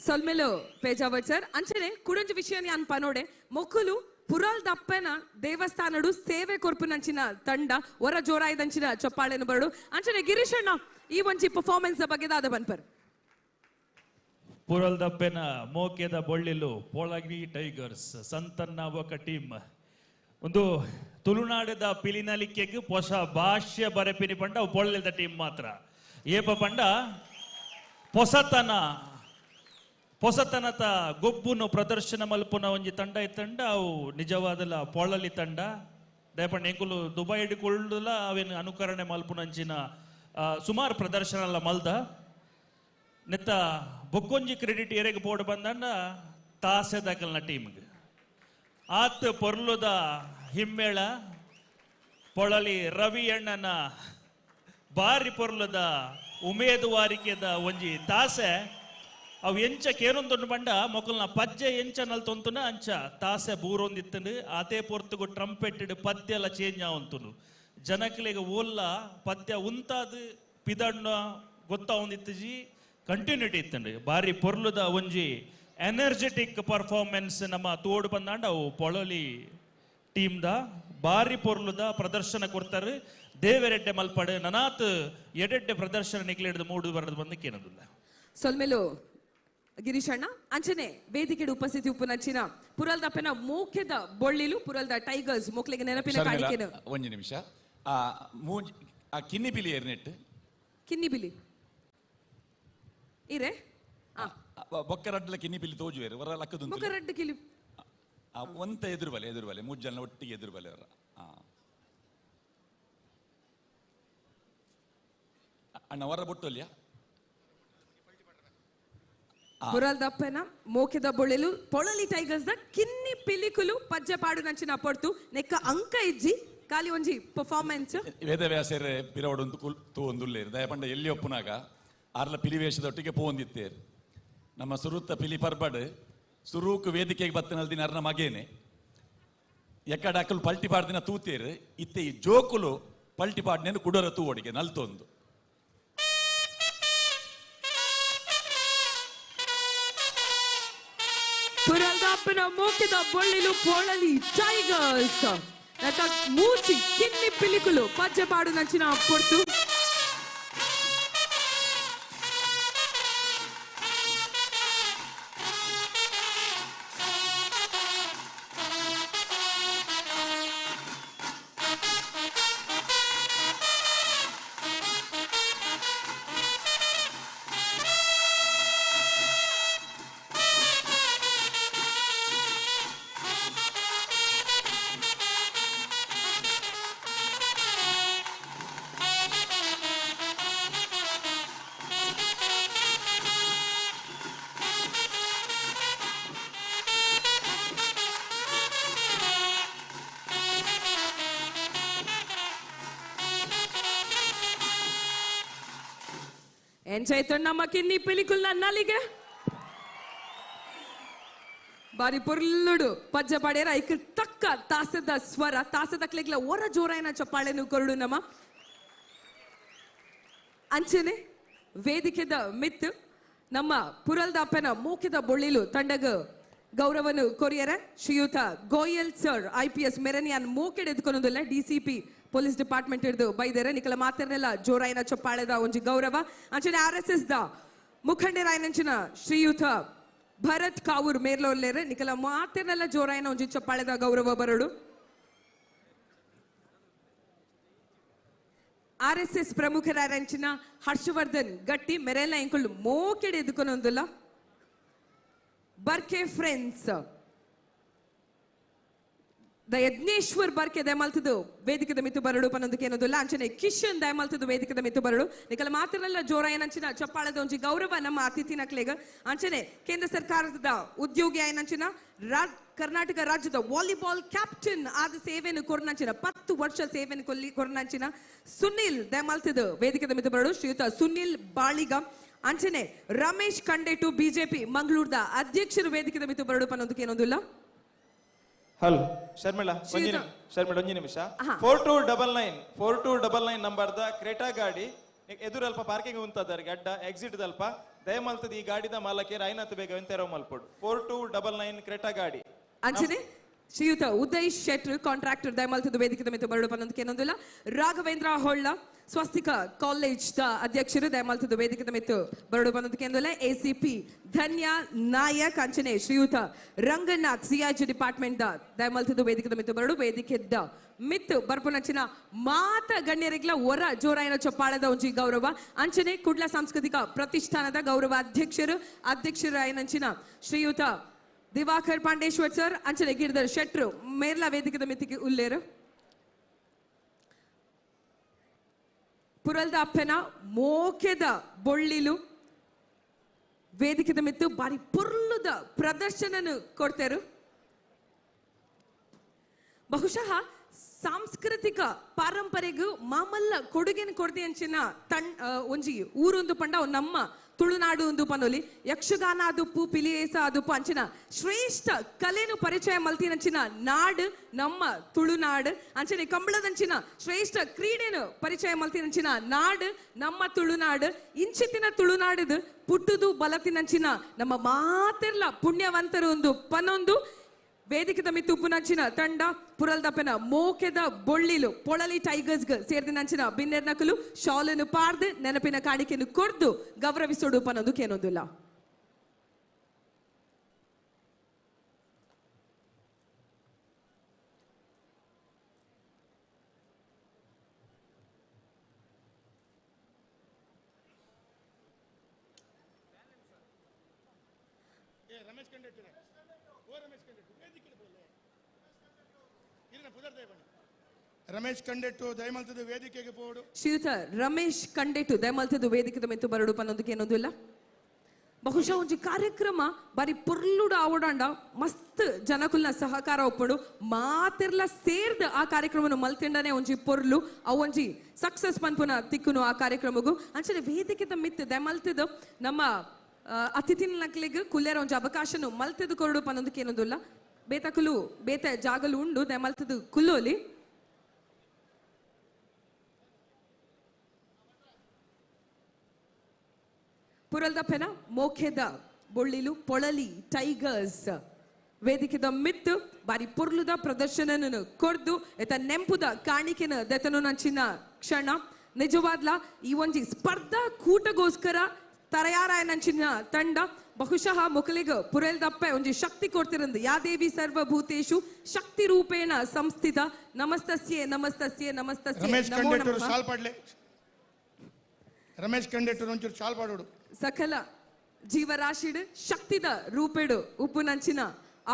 ಸೊಲ್ಮೆಲು ಪೇಜಾವರ್ ಸರ್ ಅಂಚನೆ ಕುಡೊಂಜಿ ವಿಷಯ ಯಾನ್ ಪನೋಡೆ ಮೊಕ್ಕುಲು ಪುರಲ್ ದಪ್ಪನ ದೇವಸ್ಥಾನಡು ಸೇವೆ ಕೊರ್ಪುನಂಚಿನ ತಂಡ ಹೊರ ಜೋರಾಯ್ದಂಚಿನ ಚಪ್ಪಾಳೆನು ಬರಡು ಅಂಚನೆ ಗಿರೀಶಣ್ಣ ಈ ಒಂಜಿ ಪರ್ಫಾರ್ಮೆನ್ಸ್ ಬಗ್ಗೆ ದಾದ ಬನ್ಪರ್ ಪುರಲ್ ದಪ್ಪೆನ ಮೋಕೆದ ಬೊಳ್ಳಿಲು ಪೋಳಗಿ ಟೈಗರ್ಸ್ ಸಂತನ್ನ ಒಕ ಟೀಮ್ ಒಂದು ತುಳುನಾಡದ ಪಿಲಿನಲಿಕೆಗ್ ಪೊಸ ಭಾಷ್ಯ ಬರೆಪಿನಿ ಪಂಡ ಅವು ಪೊಳ್ಳೆದ ಟೀಮ್ ಮಾತ್ರ ಏಪ ಪಂಡ ಪೊಸತನ ಪೊಸತನತ ಗೊಬ್ಬುನು ಪ್ರದರ್ಶನ ಮಲ್ಪುನ ಒಂಜಿ ತಂಡ ಇತ್ತಂಡ ಅವು ನಿಜವಾದಲ ಪೊಳಲಿ ತಂಡ ದಯಪಂಡ ಎಂಕುಲು ದುಬೈ ಹಿಡ್ಕೊಳ್ಳುಲ ಅವೇನು ಅನುಕರಣೆ ಮಲ್ಪುನಂಚಿನ ಸುಮಾರು ಪ್ರದರ್ಶನ ಎಲ್ಲ ಮಲ್ದ ನೆತ್ತ ಬೊಕ್ಕೊಂಜಿ ಕ್ರೆಡಿಟ್ ಏರೆಗ್ ಬೋರ್ಡ್ ಬಂದಂಡ ತಾಸೆದಕಲ್ನ ಟೀಮ್ಗೆ ಆತ್ ಪೊರ್ಲುದ ಹಿಮ್ಮೇಳ ಪೊಳಲಿ ರವಿ ಅಣ್ಣನ ಬಾರಿ ಪೊರ್ಲುದ ಉಮೇದುವಾರಿಕೆದ ಒಂಜಿ ತಾಸೆ ಅವು ಎಂಚ ಕೇರೊಂದೊಂಡು ಬಂಡ ಮೊಕಲ್ನ ಪಜ್ಜೆ ಎಂಚ ನಲ್ತೊಂತುನ ಅಂಚ ತಾಸೆ ಬೂರೊಂದಿತ್ತಂಡು ಆತೇ ಪೊರ್ತುಗು ಟ್ರಂಪೆಟ್ಟೆಡ್ ಪದ್ಯ ಎಲ್ಲ ಚೇಂಜ್ ಆವಂತುನು ಜನಕ್ಲೆಗ್ ಓಲ್ಲ ಪದ್ಯ ಉಂತಾದ್ ಪಿದಣ್ಣ ಗೊತ್ತಾವೊಂದಿತ್ತಜಿ ಕಂಟಿನ್ಯೂಟಿ ಇತ್ತಂಡು ಬಾರಿ ಪೊರ್ಲುದ ಒಂಜಿ ಎನರ್ಜೆಟಿಕ್ ಪರ್ಫಾರ್ಮೆನ್ಸ್ ನಮ್ಮ ತೋಡು ಬಂದಾಂಡ ಅವು ಪೊಳಲಿ ಟೀಮ್ದ ಬಾರಿ ಪೊರ್ಲುದ ಪ್ರದರ್ಶನ ಕೊಡ್ತಾರೆ ದೇವರೆಡ್ಡೆ ಮಲ್ಪಡು ನನಾತ್ ಎಡೆಡ್ಡೆ ಪ್ರದರ್ಶನ ನಿಕ್ಲೆಡ್ದು ಮೂಡು ಬರದು ಬಂದು ಕೇನದುಲ್ಲ ಸೊಲ್ಮೆಲು ಗಿರೀಶಣ್ಣ ಅಂಚನೆ ವೇದಿಕೆಡ್ ಉಪಸ್ಥಿತಿ ಉಪ್ಪುನಂಚಿನ ಪುರಲ್ ದಪ್ಪೆನ ಮೋಕೆದ ಬೊಳ್ಳಿಲು ಪುರಲ್ದ ಟೈಗರ್ಸ್ ಮೋಕ್ಲೆಗೆ ನೆನಪಿನ ಕಾಣಿಕೆನು ಒಂಜಿ ನಿಮಿಷ ಆ ಮೂಂಜಿ ಆ ಕಿನ್ನಿ ಪಿಲಿ ಏರ್ನೆಟ್ ಕಿನ್ನಿ ಬಿಲಿ ಇರೆ ಬೊಕ್ಕ ರಡ್ಲ ಕಿನ್ನಿ ಪಿಲಿ ತೋಜುವೇರು ವರ ಲಕ್ಕದು ಬೊಕ್ಕ ರಡ್ಡು ಕಿಲಿ ಒಂತ ಎದುರು ಬಲೆ ಎದುರು ಬಲೆ ಮೂರು ಜನ ಒಟ್ಟಿಗೆ ಎದುರು ಬಲೆ ಅವರ ಅಣ್ಣ ವರ ಬೊಟ್ಟೊಲ್ಯಾ ಪುರಲ್ ದಪ್ಪೆನ ಮೋಕೆದ ಬೊಳ್ಳಿಲು ಪೊಳಲಿ ಟೈಗರ್ಸ್ ದ ಕಿನ್ನಿ ಪಿಲಿಕುಲು ಪಜ್ಜೆ ಪಾಡು ನಂಚಿನ ಪೊರ್ತು ನೆಕ್ಕ ಅಂಕ ಇಜ್ಜಿ ಖಾಲಿ ಒಂಜಿ ಪರ್ಫಾರ್ಮೆನ್ಸ್ ವೇದವ್ಯಾಸರ ಪಿರವಡೊಂದು ಕುಲ್ ತೂವೊಂದುಲ್ಲೇರು ದಯಪಂಡ ಎಲ್ಲಿ ಒಪ್ಪುನಾಗ ಆರ್ಲ ಪಿಲಿವೇಶದೊಟ್ಟಿಗೆ ಪೋವೊಂದಿತ್ತೇರು ನಮ್ಮ ಸುರುತ್ತ ಪಿಲಿ ಪರ್ಬಡ್ ಸುರೂಕು ವೇದಿಕೆಗೆ ಬತ್ತನಲ್ದಿನ ಅರ್ನ ಮಗೇನೆ ಎಕ್ಕಡ ಅಕಲು ಪಲ್ಟಿ ಪಾಡ್ದಿನ ತೂತೇರು ಇತ್ತೆ ಈ ಜೋಕುಲು ಪಲ್ಟಿ ಪಾಡ್ನೇನು ಕುಡೋರ ತೂವೊಡಿಗೆ ನಲ್ತೊಂದು ಪುರಲ್ ದಪ್ಪೆನ ಮೋಕೆದ ಬೊಳ್ಳಿಲು ಪೊಳಲಿ ಟೈಗರ್ಸ್ ನೆಕ್ಕ ಮೂಚಿ ಕಿನ್ನಿ ಪಿಲಿಕುಲು ಪಜ್ಜೆ ಪಾಡು ನಂಚಿನ ಪೊರ್ತು ಎಂಚಾಯ್ತು ನಮ್ಮ ಕಿನ್ನಿ ಪಿಲಿಕುಲ್ನ ನಲಿಗೆ ಬಾರಿ ಪೊರ್ಲುಡು ಪಜ್ಜೆ ಪಾಡ್ಯಾರ ಐಕ್ ತಕ್ಕ ತಾಸದ ಸ್ವರ ತಾಸದ ಕ್ಲಿಗ್ಲ ಒರ ಜೋರಾಯನ ಚಪ್ಪಾಳೆನು ಕೊರಡು ನಮ್ಮ ಅಂಚನೆ ವೇದಿಕೆದ ಮಿತ್ ನಮ್ಮ ಪುರಲ್ದಾಪನ ಮೂಕಿದ ಬೊಳ್ಳಿಲು ತಂಡಗ ಗೌರವನು ಕೊರಿಯರ ಶ್ರೀಯುತ Goyal sir I P S ಮೆರನಿಯಾನ್ ಮೂಕೆಡ್ ಎದ್ಕೊನೊಂದುಲ್ಲ D C P police department ಹಿಡಿದು ಬೈದರೆ ನಿಕಲ ಮಾತರ್ನೆಲ್ಲ ಜೋರಾಯನ ಚಪ್ಪಾಳೆದ ಒಂಜಿ ಗೌರವ ಅಂಚನೆ ಆರ್ ಎಸ್ ಎಸ್ the ಮುಖಂಡರಾಯನಂಚಿನ ಶ್ರೀಯುತ ಭರತ್ ಕಾವೂರ್ ಮೇರ್ಲೋಲ್ಲೇರು ನಿಕಲ ಮಾತೆರ್ನೆಲ್ಲ ಜೋರಾಯಿನ ಒಂಜಿ ಚಪ್ಪಾಳೆದ ಗೌರವ ಬರಡು. ಆರ್ ಎಸ್ ಎಸ್ ಪ್ರಮುಖರಾರಂಚಿನ ಹರ್ಷವರ್ಧನ್ ಗಟ್ಟಿ ಮೆರೆಲ್ಲ ಎಂಕುಲು ಮೋಕೆಡೆ ಎದುಕೊನೊಂದುಲ್ಲ. ಬರ್ಕೆ ಫ್ರೆಂಡ್ಸ್ the Yajneshwar Barke ದಯಮಾಲ್ತದು ವೇದಿಕೆದ ಮಿತ್ತು ಬರಡು ಪನ್ನೊಂದಕ್ಕೆ ಏನೊಂದುಲ್ಲ. ಅಂಚನೆ ಕಿಶನ್ ದಯಮಾಲ್ತದು ವೇದಿಕೆದ ಮಿತ್ತು ಬರಡು. ನಿಕಲ ಮಾತ್ರಲ್ಲ ಜೋರಾಯನಂಚಿನ ಚಪ್ಪಾಳದ ಒಂಜಿ ಗೌರವ ನಮ್ಮ ಅತಿಥಿ ನಕ್ಲೆಗ್. ಅಂಚನೆ ಕೇಂದ್ರ ಸರ್ಕಾರದ ಉದ್ಯೋಗಿ ಆಯನಂಚಿನ ಕರ್ನಾಟಕ ರಾಜ್ಯದ ವಾಲಿಬಾಲ್ ಕ್ಯಾಪ್ಟನ್ ಆದ ಸೇವೆಯನ್ನು ಕೊರ್ನಂಚಿನ 10 ವರ್ಷ ಸೇವೆಯನ್ನು ಕೊರ್ನಂಚಿನ ಸುನಿಲ್ ದಯಮಾಲ್ತದು ವೇದಿಕೆದ ಮಿತ್ತು ಬರಡು. ಶ್ರೀಯುತ ಸುನಿಲ್ ಬಾಳಿಗ. ಅಂಚನೆ ರಮೇಶ್ ಕಂಡೇಟು ಬಿಜೆಪಿ ಮಂಗಳೂರದ ಅಧ್ಯಕ್ಷರು ವೇದಿಕೆದ ಮಿತ್ತು ಬರಡು ಪನ್ನೊಂದಕ್ಕೆ ಏನೊಂದುಲ್ಲ. ಹಲೋ ಶರ್ಮಿಳಾ, ಶರ್ಮಿಳಾ ಒಂಜಿ ನಿಮಿಷ. 4299 4299 ನಂಬರ್ದ ಕ್ರೇಟಾ ಗಾಡಿ ಎದುರಲ್ಪ ಪಾರ್ಕಿಂಗ್ ಉಂತದಾರಿಗೆ ಅಡ್ಡ ಎಕ್ಸಿಟ್ ದಲ್ಪ ದಯಮಲ್ತದ ಈ ಗಾಡಿದ ಮಾಲಕೇರ್ ಐನತ್ ಬೇಗ ತೆರವು ಮಲ್ಪೊಡು. 4299 ಕ್ರೇಟಾ ಗಾಡಿ. ಅಂಚನೆ ಶ್ರೀಯುತ ಉದಯ್ ಶೆಟ್ರ್ ಕಾಂಟ್ರಾಕ್ಟರ್ ದಯಮಲ್ತದ ವೇದಿಕೆದ ಮಿತ್ತು ಬರಡು ಪನ್ನೊಂದಕ್ಕೆ ಏನೊಂದುಲ್ಲ. ರಾಘವೇಂದ್ರ ಹೊಳ್ಳ ಸ್ವಸ್ತಿಕ ಕಾಲೇಜ್ the ಅಧ್ಯಕ್ಷರು ದಯಮಲ್ತದ ವೇದಿಕೆದ ಮಿತ್ತು ಬರಡು ಪನ್ನೊಂದಕ್ಕೆ ಏನೊಂದುಲ್ಲ. ಎಸಿಪಿ ಧನ್ಯ ನಾಯಕ್. ಅಂಚನೆ ಶ್ರೀಯುತ ರಂಗನಾಥ್ ಸಿಐಜಿ ಡಿಪಾರ್ಟ್ಮೆಂಟ್ the ದಯಮಲ್ತದ ವೇದಿಕೆದ ಮಿತ್ತು ಬರಡು. ವೇದಿಕೆದ ಮಿತ್ತು ಬರ್ಪುನಂಚಿನ ಮಾತ ಗಣ್ಯರಿಗ್ಲ ಒರ ಜೋರಾಯನ ಚಪ್ಪಾಳದ ಒಂಜಿ ಗೌರವ. ಅಂಚನೆ ಕುಡ್ಲ ಸಾಂಸ್ಕೃತಿಕ ಪ್ರತಿಷ್ಠಾನದ ಗೌರವ ಅಧ್ಯಕ್ಷರು ಆಯನಂಚಿನ ಶ್ರೀಯುತ ದಿವಾಕರ್ ಪಾಂಡೇಶ್ವರ್ ಸರ್. ಅಂಚನೆ ಗಿರಿಧರ್ ಶೆಟ್ರು ಮೇರ್ಲಾ ವೇದಿಕೆದ ಮಿತ್ತಿಗೆ ಉಲ್ಲೇರು. ಪುರಲ್ದ ಅಪ್ಪನ ಮೋಕೆದ ಬೊಳ್ಳಿಲು ವೇದಿಕೆದ ಮಿತ್ತು ಬಾರಿ ಪುರ್ಲುದ ಪ್ರದರ್ಶನನು ಕೊಡ್ತಾರು. ಬಹುಶಃ ಸಾಂಸ್ಕೃತಿಕ ಪಾರಂಪರೆಗೂ ಮಾಮಲ್ಲ ಕೊಡುಗೆನ ಕೊಡ್ದಿ ಅಂಚಿನ ಒಂಜಿ ಊರೊಂದು ಪಂಡ ನಮ್ಮ ತುಳುನಾಡು ಒಂದು ಪನೊಲಿ. ಯಕ್ಷಗಾನ ಅದುಪ್ಪು ಪಿಲಿಯೇಸ ಅದುಪ್ಪು ಅಂಚಿನ ಶ್ರೇಷ್ಠ ಕಲೆನು ಪರಿಚಯ ಮಲ್ತಿನಂಚಿನ ನಾಡು ನಮ್ಮ ತುಳುನಾಡು. ಅಂಚನೆ ಕಂಬಳದಂಚಿನ ಶ್ರೇಷ್ಠ ಕ್ರೀಡೆನು ಪರಿಚಯ ಮಲ್ತಿನಂಚಿನ ನಾಡು ನಮ್ಮ ತುಳುನಾಡು. ಇಂಚಿತಿನ ತುಳುನಾಡದು ಪುಟ್ಟುದು ಬಲತಿನಂಚಿನ ನಮ್ಮ ಮಾತೆರ್ಲ ಪುಣ್ಯವಂತರು ಒಂದು ಪನೊಂದು ವೇದಿಕೆದ ಮಿತ್ತು ಉಪ್ಪುನಂಚಿನ ತಂಡ ಪುರಲ್ದಪ್ಪನ ಮೋಕೆದ ಬೊಳ್ಳಿಲು ಪೊಳಲಿ ಟೈಗರ್ಸ್ ಸೇರಿದಿನಂಚಿನ ಬಿನ್ನೆರ್ ನಕಲು ಶಾಲನ್ನು ಪಾರ್ದು ನೆನಪಿನ ಕಾಣಿಕೆಯನ್ನು ಕೊರ್ದು ಗೌರವಿಸೋಡು ಪನ್ನೊಂದು ಕೇನೊಂದುಲ್ಲ. ರಮೇಶ್ ಕಂಡೆಟ್ಟು ದಯಮಲ್ತದ ವೇದಿಕೆಗೆ ಪೋಡು. ಶ್ರೀಯುತ ರಮೇಶ್ ಕಂಡೆಟ್ಟು ದಯಮಲ್ತದ ವೇದಿಕೆದ ಮೆತ್ತು ಬರಡು ಪನ್ನೊಂದಕ್ಕೆ ಏನೊಂದಿಲ್ಲ. ಬಹುಶಃ ಒಂಜಿ ಕಾರ್ಯಕ್ರಮ ಬಾರಿ ಪೊರ್ಲುಡು ಆವಡಾಂಡ ಮಸ್ತ್ ಜನಕುಲ್ನ ಸಹಕಾರ ಒಪ್ಪುಂಡು ಮಾತೆರ್ಲ ಸೇರ್ದ ಆ ಕಾರ್ಯಕ್ರಮನು ಮಲ್ತಿಂಡನೆ ಒಂಜಿ ಪೊರ್ಲು ಅವು ಒಂಜಿ ಸಕ್ಸಸ್ ಪನ್ಪುನ ತಿಕ್ಕುನು ಆ ಕಾರ್ಯಕ್ರಮಗು. ಅಂಚನೆ ವೇದಿಕೆದ ಮಿತ್ತು ದಯಮಲ್ತದ ನಮ್ಮ ಅತಿಥಿನ ನಕ್ಲೆಗ್ ಕುಲ್ಲೇರ ಒಂಜಿ ಅವಕಾಶನು ಮಲ್ತದ ಕೊರಡು ಪನ್ನೊಂದಕ್ಕೆ ಏನೊಂದಿಲ್ಲ. ಬೇತಕುಲು ಬೇತ ಜಾಗಲು ಉಂಡು ದಯಮಲ್ತದ ಕುಲ್ಲೋಲಿ. ಪುರಲ್ದಪ್ಪನ ಮೋಖೆದ ಬೊಳ್ಳಿಲು ಪೊಳಲಿ ಟೈಗರ್ಸ್ ವೇದಿಕೆದ ಮಿತ್ತು ಬಾರಿ ಪೊರ್ಲುದ ಪ್ರದರ್ಶನನು ಕೊರ್ದು ಎತ ನೆಂಪುದ ಕಾಣಿಕೆನ ದೆತನು ನಂಚಿನ ಕ್ಷಣ. ನಿಜವಾದ್ಲ ಈ ಒಂಜಿ ಸ್ಪರ್ಧಾ ಕೂಟಗೋಸ್ಕರ ತಯಾರಾಯನಂಚಿನ ತಂಡ ಬಹುಶಃ ಮೊಕಲಿಗ ಪುರಲ್ದಪ್ಪೆ ಒಂಜಿ ಶಕ್ತಿ ಕೊಡ್ತಿರಂದು. ಯಾದೇವಿ ಸರ್ವಭೂತೇಶು ಶಕ್ತಿ ರೂಪೇಣ ಸಂಸ್ಥಿತ ನಮಸ್ತಸ್ಯೆ ನಮಸ್ತಸ್ಯೆ ನಮಸ್ತಸ್ಯೆ. ರಮೇಶ್ ಕಂಡೆಟ್ಟರು ಶಾಲ್ ಪಾಡ್ಲೆ. ರಮೇಶ್ ಕಂಡೆಟ್ಟರು ಒಂಚೂರು ಶಾಲ್ ಪಾಡೋಡು. ಸಕಲ ಜೀವರಾಶಿಡು ಶಕ್ತಿದ ರೂಪೆಡು ಉಪ್ಪುನಂಚಿನ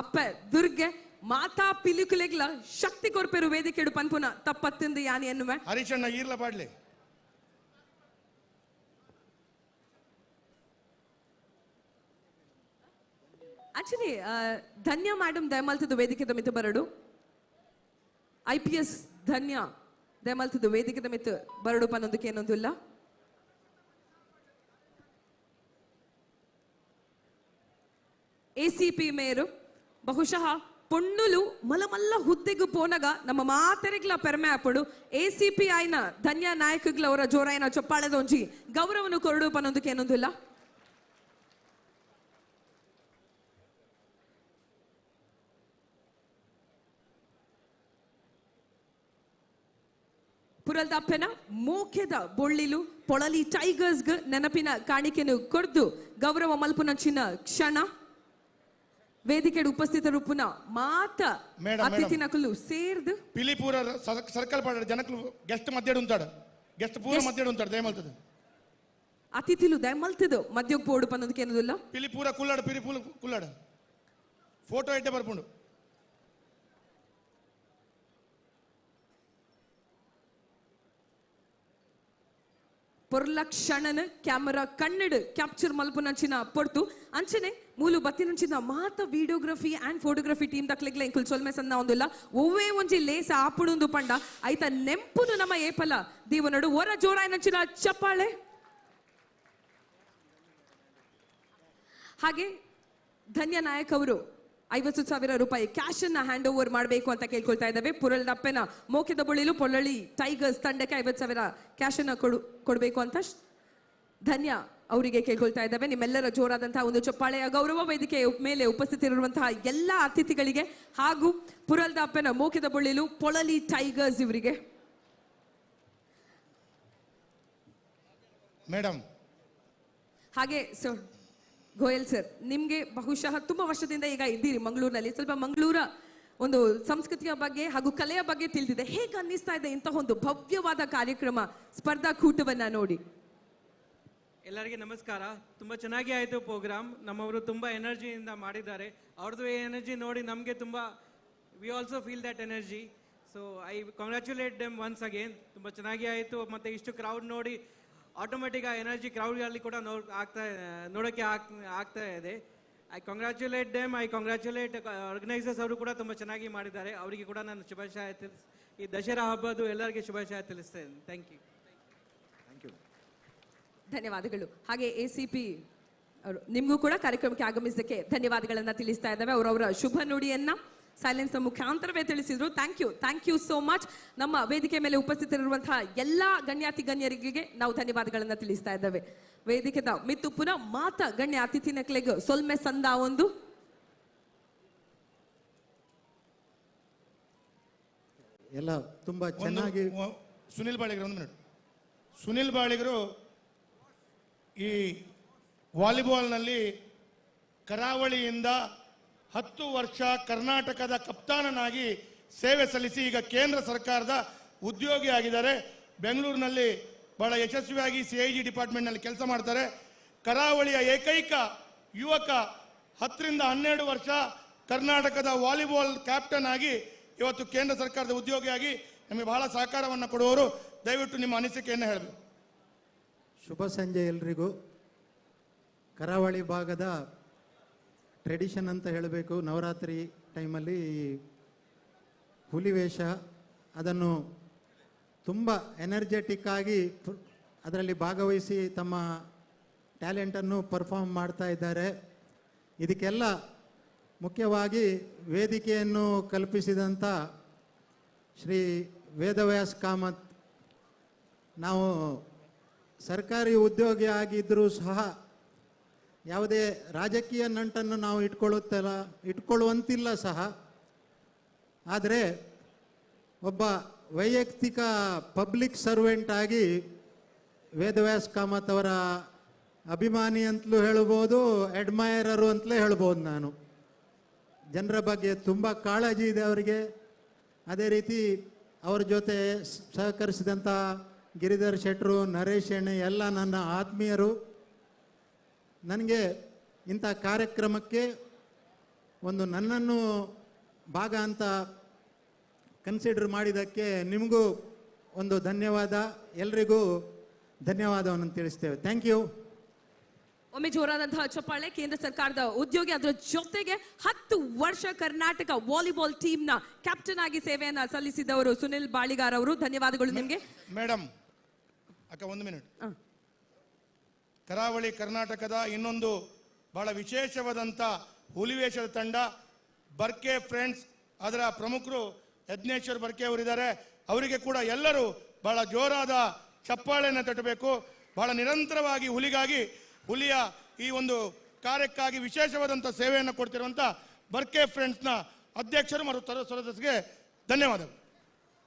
ಅಪ್ಪೆ ದುರ್ಗೆ ಮಾತಾ ಪಿಲಿಕುಲೆಗ್ಲ ಶಕ್ತಿ ಕೊರ್ಪೆರು ವೇದಿಕೆಡು ಪನ್ಪುನ ತಪ್ಪತ್ತಿಂದು ಯಾನಿ ಎನ್ನುವೆ. ಹರೀಶಣ್ಣ ಈರ್ಲ ಪಾಡ್ಲೆ. ಆಕ್ಚುಲಿ ಧನ್ಯ ಮೇಡಮ್ ದಯಮಾಲ್ತದ ವೇದಿಕೆದ ಮಿತ್ತು ಬರಡು. IPS ಧನ್ಯ ದಯಮಾಲ್ತದ ವೇದಿಕೆದ ಮಿತ್ತು ಬರಡು ಪನ್ನೊಂದಕ್ಕೆ ಏನೊಂದಿಲ್ಲ. ಎಸಿಪಿ ಮೇರು ಬಹುಶಃ ಪೊಣ್ಣುಲು ಮಲಮಲ್ಲ ಹುದ್ದೆಗು ಪೋನಗ ನಮ್ಮ ಮಾತೆರೆಗ್ಲ ಪೆರ್ಮೆ ಆಪುಡು. ಎಸಿಪಿ ಆಯ್ನ ಧನ್ಯ ನಾಯಕಗ್ಲ ಅವರ ಜೋರಾಯನ ಚೊಪ್ಪಾಳದ ಒಂಜಿ ಗೌರವನು ಕೊರಡು ಪನ್ನೊಂದಕ್ಕೆ ಏನೊಂದಿಲ್ಲ. ಪುರಲ್ದಪ್ಪನ ಮೋಕೆದ ಬೊಳ್ಳಿಲು ಪೊಳಲಿ ಟೈಗರ್ಸ್ಗ್ ನೆನಪಿನ ಕಾಣಿಕೆನು ಕೊರ್ದು ಗೌರವ ಮಲ್ಪುನಂಚಿನ ಕ್ಷಣ. ವೇದಿಕೆಡ್ ಉಪಸ್ಥಿತರು ಪುನಃ ಮಾತ ಅತಿಥಿ ನಕಲು ಸೇರ್ದು ಪಿಲಿ ಪೂರ ಸರ್ಕಲ್ ಪಾಡ ಜನಕಲು ಗೆಸ್ಟ್ ಮಧ್ಯೆ ఉంటాడు ಗೆಸ್ಟ್ ಪೂರ ಮಧ್ಯೆ ఉంటాడు ದಯಮಲ್ತದೆ ಅತಿಥಿಲು ದಯಮಲ್ತದು ಮಧ್ಯಕ್ಕೆ ಪೋಡು ಪನ್ನೋದಕ್ಕೆ ಏನದಿಲ್ಲ ಪಿಲಿ ಪೂರ ಕುಲ್ಲಾಡು ಪಿಲಿ ಪೂರ ಕುಲ್ಲಾಡು ಫೋಟೋ ಇಟ್ಟೆ ಬರ್ಪುಂಡು ಪೊರ್ಲಕ್ಷಣನ ಕ್ಯಾಮರಾ ಕಣ್ಣಡು ಕ್ಯಾಪ್ಚರ್ ಮಲ್ಪುನಂಚಿನ ಪೊರ್ತು ಅಂಚನೆ ಮೂಲು ಬತ್ತಿನಂಚಿನ ಮಾತ ವಿಡಿಯೋಗ್ರಫಿ ಅಂಡ್ ಫೋಟೋಗ್ರಫಿ ಟೀಮ್ ದಕ್ಲೆಗ್ಲ ಇಂಕುಲ್ ಸೊಲ್ಮೆ ಸನ್ನ ಒಂದುಲ್ಲ ಒವ್ವೇ ಒಂಜಿ ಲೇಸ ಆಪುಡುಂದು ಪಂಡ ಐತ ನೆಂಪುನು ನಮ್ಮ ಏಪಲ ದೀವನಡು ಒರ ಜೋರಾಯನಂಚಿನ ಚಪ್ಪಾಳೆ. ಹಾಗೆ ಧನ್ಯ ನಾಯಕ್ ಅವರು 50,000 ರೂಪಾಯಿ ಕ್ಯಾಶ್ ಅನ್ನ ಹ್ಯಾಂಡ್ ಓವರ್ ಮಾಡಬೇಕು ಅಂತ ಕೇಳ್ಕೊಳ್ತಾ ಇದ್ದಾವೆ. ಪುರಲ್ದಪ್ಪನ ಮೋಕೆದ ಬೊಳಿಲು ಪೊಳ್ಳಳ್ಳಿ ಟೈಗರ್ಸ್ ತಂಡಕ್ಕೆ 50,000 ಕ್ಯಾಶ್ ಅನ್ನ ಕೊಡಬೇಕು ಅಂತ ಧನ್ಯ ಅವರಿಗೆ ಕೇಳ್ಕೊಳ್ತಾ ಇದ್ದಾವೆ. ನಿಮ್ಮೆಲ್ಲರ ಜೋರಾದಂತಹ ಒಂದು ಚಪ್ಪಾಳೆಯ ಗೌರವ ವೇದಿಕೆಯ ಮೇಲೆ ಉಪಸ್ಥಿತರಿರುವಂತಹ ಎಲ್ಲ ಅತಿಥಿಗಳಿಗೆ ಹಾಗೂ ಪುರಲ್ದಪ್ಪನ ಮೋಕೆದ ಬೊಳ್ಳಿಲು ಪೊಳಲಿ ಟೈಗರ್ಸ್ ಇವರಿಗೆ. ಮೇಡಮ್, ಹಾಗೆ ಸರ್ ಗೋಯಲ್ ಸರ್, ನಿಮಗೆ ಬಹುಶಃ ತುಂಬಾ ವರ್ಷದಿಂದ ಈಗ ಇದ್ದೀರಿ ಮಂಗಳೂರಿನಲ್ಲಿ, ಸ್ವಲ್ಪ ಮಂಗಳೂರ ಒಂದು ಸಂಸ್ಕೃತಿಯ ಬಗ್ಗೆ ಹಾಗೂ ಕಲೆಯ ಬಗ್ಗೆ ತಿಳಿದಿದೆ. ಹೇಗೆ ಅನ್ನಿಸ್ತಾ ಇದೆ ಇಂತಹ ಒಂದು ಭವ್ಯವಾದ ಕಾರ್ಯಕ್ರಮ ಸ್ಪರ್ಧಾಕೂಟವನ್ನ ನೋಡಿ? ಎಲ್ಲರಿಗೆ ನಮಸ್ಕಾರ. ತುಂಬ ಚೆನ್ನಾಗಿ ಆಯಿತು ಪ್ರೋಗ್ರಾಮ್. ನಮ್ಮವರು ತುಂಬ ಎನರ್ಜಿಯಿಂದ ಮಾಡಿದ್ದಾರೆ. ಅವ್ರದ್ದು ಎನರ್ಜಿ ನೋಡಿ ನಮಗೆ ತುಂಬ we also feel that energy. So I congratulate them once again. ತುಂಬ ಚೆನ್ನಾಗಿ ಆಯಿತು. ಮತ್ತು ಇಷ್ಟು ಕ್ರೌಡ್ ನೋಡಿ ಆಟೋಮೆಟಿಕ್ ಆ ಎನರ್ಜಿ ಕ್ರೌಡ್ಗಳಲ್ಲಿ ಕೂಡ ನೋಡೋಕ್ಕೆ ಆಗ್ತಾ ಇದೆ. I congratulate them, I congratulate organisers. ಅವರು ಕೂಡ ತುಂಬ ಚೆನ್ನಾಗಿ ಮಾಡಿದ್ದಾರೆ. ಅವರಿಗೆ ಕೂಡ ನಾನು ಶುಭಾಶಯ ತಿಳಿಸ್ ಈ ದಸರಾ ಹಬ್ಬದ್ದು ಎಲ್ಲರಿಗೆ ಶುಭಾಶಯ ತಿಳಿಸ್ತೇನೆ. Thank you. Thank you, ಧನ್ಯವಾದಗಳು. ಹಾಗೆ ACP ಅವರು ನಿಮಗೂ ಕೂಡ ಕಾರ್ಯಕ್ರಮಕ್ಕೆ ಆಗಮಿಸಿದ್ದಕ್ಕೆ ಧನ್ಯವಾದಗಳನ್ನು ತಿಳಿಸ್ತಾ ಇದ್ದಾವೆ. ಅವರವರ ಶುಭ ನುಡಿಯನ್ನ ಸೈಲೆನ್ಸ್ ಮುಖಾಂತರವೇ ತಿಳಿಸಿದ್ರು. Thank you, thank you so much. ನಮ್ಮ ವೇದಿಕೆ ಮೇಲೆ ಉಪಸ್ಥಿತರಿರುವಂತಹ ಎಲ್ಲ ಗಣ್ಯಾತಿ ಗಣ್ಯರಿಗೆ ನಾವು ಧನ್ಯವಾದಗಳನ್ನು ತಿಳಿಸ್ತಾ ಇದ್ದೇವೆ. ವೇದಿಕೆದ ಮಿತ್ತು ಪುನಃ ಮಾತ ಗಣ್ಯ ಅತಿಥಿ ನಕ್ಲೆಗ್ ಸೊಲ್ಮೆ ಸಂದ ಒಂದು ಎಲ್ಲ ತುಂಬಾ ಚೆನ್ನಾಗಿ. ಸುನಿಲ್ ಬಾಳಿಗರು ಒಂದು ಮಿನಿಟ್. ಸುನಿಲ್ ಬಾಳಿಗರು ಈ ವಾಲಿಬಾಲ್ನಲ್ಲಿ ಕರಾವಳಿಯಿಂದ 10 ವರ್ಷ ಕರ್ನಾಟಕದ ಕಪ್ತಾನನಾಗಿ ಸೇವೆ ಸಲ್ಲಿಸಿ ಈಗ ಕೇಂದ್ರ ಸರ್ಕಾರದ ಉದ್ಯೋಗಿ ಆಗಿದ್ದಾರೆ. ಬೆಂಗಳೂರಿನಲ್ಲಿ ಬಹಳ ಯಶಸ್ವಿಯಾಗಿ CIG ಡಿಪಾರ್ಟ್ಮೆಂಟ್ನಲ್ಲಿ ಕೆಲಸ ಮಾಡ್ತಾರೆ. ಕರಾವಳಿಯ ಏಕೈಕ ಯುವಕ, 10 ರಿಂದ 12 ವರ್ಷ ಕರ್ನಾಟಕದ ವಾಲಿಬಾಲ್ ಕ್ಯಾಪ್ಟನ್ ಆಗಿ ಇವತ್ತು ಕೇಂದ್ರ ಸರ್ಕಾರದ ಉದ್ಯೋಗಿಯಾಗಿ ನಮಗೆ ಬಹಳ ಸಹಕಾರವನ್ನು ಕೊಡುವವರು. ದಯವಿಟ್ಟು ನಿಮ್ಮ ಅನಿಸಿಕೆಯನ್ನು ಹೇಳಬೇಕು. ಶುಭ ಸಂಜೆ ಎಲ್ರಿಗೂ. ಕರಾವಳಿ ಭಾಗದ ಟ್ರೆಡಿಷನ್ ಅಂತ ಹೇಳಬೇಕು, ನವರಾತ್ರಿ ಟೈಮಲ್ಲಿ ಹುಲಿವೇಷ ಅದನ್ನು ತುಂಬ ಎನರ್ಜೆಟಿಕ್ ಆಗಿ ಅದರಲ್ಲಿ ಭಾಗವಹಿಸಿ ತಮ್ಮ ಟ್ಯಾಲೆಂಟನ್ನು ಪರ್ಫಾರ್ಮ್ ಮಾಡ್ತಾ ಇದ್ದಾರೆ. ಇದಕ್ಕೆಲ್ಲ ಮುಖ್ಯವಾಗಿ ವೇದಿಕೆಯನ್ನು ಕಲ್ಪಿಸಿದಂಥ ಶ್ರೀ ವೇದವ್ಯಾಸ್ ಕಾಮತ್. ನಾವು ಸರ್ಕಾರಿ ಉದ್ಯೋಗಿ ಆಗಿದ್ದರೂ ಸಹ ಯಾವುದೇ ರಾಜಕೀಯ ನಂಟನ್ನು ನಾವು ಇಟ್ಕೊಳ್ಳುವಂತಿಲ್ಲ ಸಹ. ಆದರೆ ಒಬ್ಬ ವೈಯಕ್ತಿಕ ಪಬ್ಲಿಕ್ ಸರ್ವೆಂಟ್ ಆಗಿ ವೇದವ್ಯಾಸ್ ಕಾಮತ್ ಅವರ ಅಭಿಮಾನಿ ಅಂತಲೂ ಹೇಳ್ಬೋದು, ಅಡ್ಮೈರರು ಅಂತಲೇ ಹೇಳ್ಬೋದು. ನಾನು ಜನರ ಬಗ್ಗೆ ತುಂಬ ಕಾಳಜಿ ಇದೆ ಅವರಿಗೆ. ಅದೇ ರೀತಿ ಅವ್ರ ಜೊತೆ ಸಹಕರಿಸಿದಂಥ ಗಿರಿಧರ್ ಶೆಟ್ಟರು, ನರೇಶ್ ಎಣ್ಣೆ ಎಲ್ಲ ನನ್ನ ಆತ್ಮೀಯರು. ನನಗೆ ಇಂಥ ಕಾರ್ಯಕ್ರಮಕ್ಕೆ ಒಂದು ನನ್ನನ್ನು ಭಾಗ ಅಂತ ಕನ್ಸಿಡರ್ ಮಾಡಿದ್ದಕ್ಕೆ ನಿಮಗೂ ಒಂದು ಧನ್ಯವಾದ, ಎಲ್ರಿಗೂ ಧನ್ಯವಾದವನ್ನು ತಿಳಿಸ್ತೇವೆ. Thank you. ಒಮ್ಮೆ ಜೋರಾದಂತಹ ಚಪ್ಪಾಳೆ. ಕೇಂದ್ರ ಸರ್ಕಾರದ ಉದ್ಯೋಗಿ, ಅದರ ಜೊತೆಗೆ 10 ವರ್ಷ ಕರ್ನಾಟಕ ವಾಲಿಬಾಲ್ ಟೀಮ್ನ ಕ್ಯಾಪ್ಟನ್ ಆಗಿ ಸೇವೆಯನ್ನ ಸಲ್ಲಿಸಿದವರು ಸುನಿಲ್ ಬಾಳಿಗಾರ್ ಅವರು. ಧನ್ಯವಾದಗಳು ನಿಮಗೆ. ಮೇಡಮ್ ಅಕ್ಕ ಒಂದು ಮಿನಿಟ್. ಕರಾವಳಿ ಕರ್ನಾಟಕದ ಇನ್ನೊಂದು ಬಹಳ ವಿಶೇಷವಾದಂಥ ಹುಲಿವೇಷದ ತಂಡ ಬರ್ಕೆ ಫ್ರೆಂಡ್ಸ್, ಅದರ ಪ್ರಮುಖರು ಯಜ್ಞೇಶ್ವರ್ ಬರ್ಕೆ ಅವರಿದ್ದಾರೆ. ಅವರಿಗೆ ಕೂಡ ಎಲ್ಲರೂ ಬಹಳ ಜೋರಾದ ಚಪ್ಪಾಳೆಯನ್ನು ತಟ್ಟಬೇಕು. ಬಹಳ ನಿರಂತರವಾಗಿ ಹುಲಿಗಾಗಿ, ಹುಲಿಯ ಈ ಒಂದು ಕಾರ್ಯಕ್ಕಾಗಿ ವಿಶೇಷವಾದಂಥ ಸೇವೆಯನ್ನು ಕೊಡ್ತಿರುವಂಥ ಬರ್ಕೆ ಫ್ರೆಂಡ್ಸ್ನ ಅಧ್ಯಕ್ಷರು ಮತ್ತು ಸದಸ್ಯರಿಗೆ ಧನ್ಯವಾದಗಳು.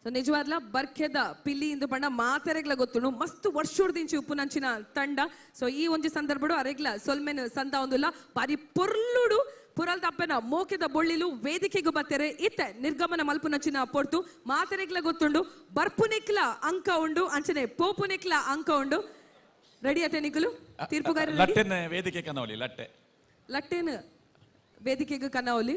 ಸೊ ನಿಜವಾದ್ಲ ಬರ್ಕೆದ ಪಿಲಿ ಇಂದು ಬಣ್ಣ ಮಾತೆರೆಗ್ಲ ಗೊತ್ತುಂಡು ಮಸ್ತ್ ವರ್ಷೋಡ್ದಿಂಚಿ ಉಪ್ಪುನಂಚಿನ ತಂಡ. ಸೊ ಈ ಒಂಜಿ ಸಂದರ್ಭಡು ಅರೆಗ್ಲ ಸೊಲ್ಮೆನ್ ಸಂದ ಒಂದುಲ್ಲ ಬಾರಿ ಪೊರ್ಲುಡು ಪುರಲ್ದಪ್ಪನ ಮೋಕೆದ ಬೊಳ್ಳಿಲು ವೇದಿಕೆಗೂ ಬತ್ತೆರೆ ಇತ್ತೆ ನಿರ್ಗಮನ ಮಲ್ಪುನಚಿನ ಪೊರ್ತು ಮಾತೆರೆಗ್ಲ ಗೊತ್ತುಂಡು ಬರ್ಪುನೆಕ್ಲ ಅಂಕ ಉಂಡು ಅಂಚನೆ ಪೋಪುನೆಕ್ಲ ಅಂಕ ಉಂಡು. ರೆಡಿ ಅತೆ ನಿಕುಲು ತೀರ್ಪುಗಾರ? ಲಟ್ಟೆನ ವೇದಿಕೆ ಕನವಲಿ, ಲಟ್ಟೆ ಲಟ್ಟೆನ ವೇದಿಕೆಗೆ ಕನವಲಿ.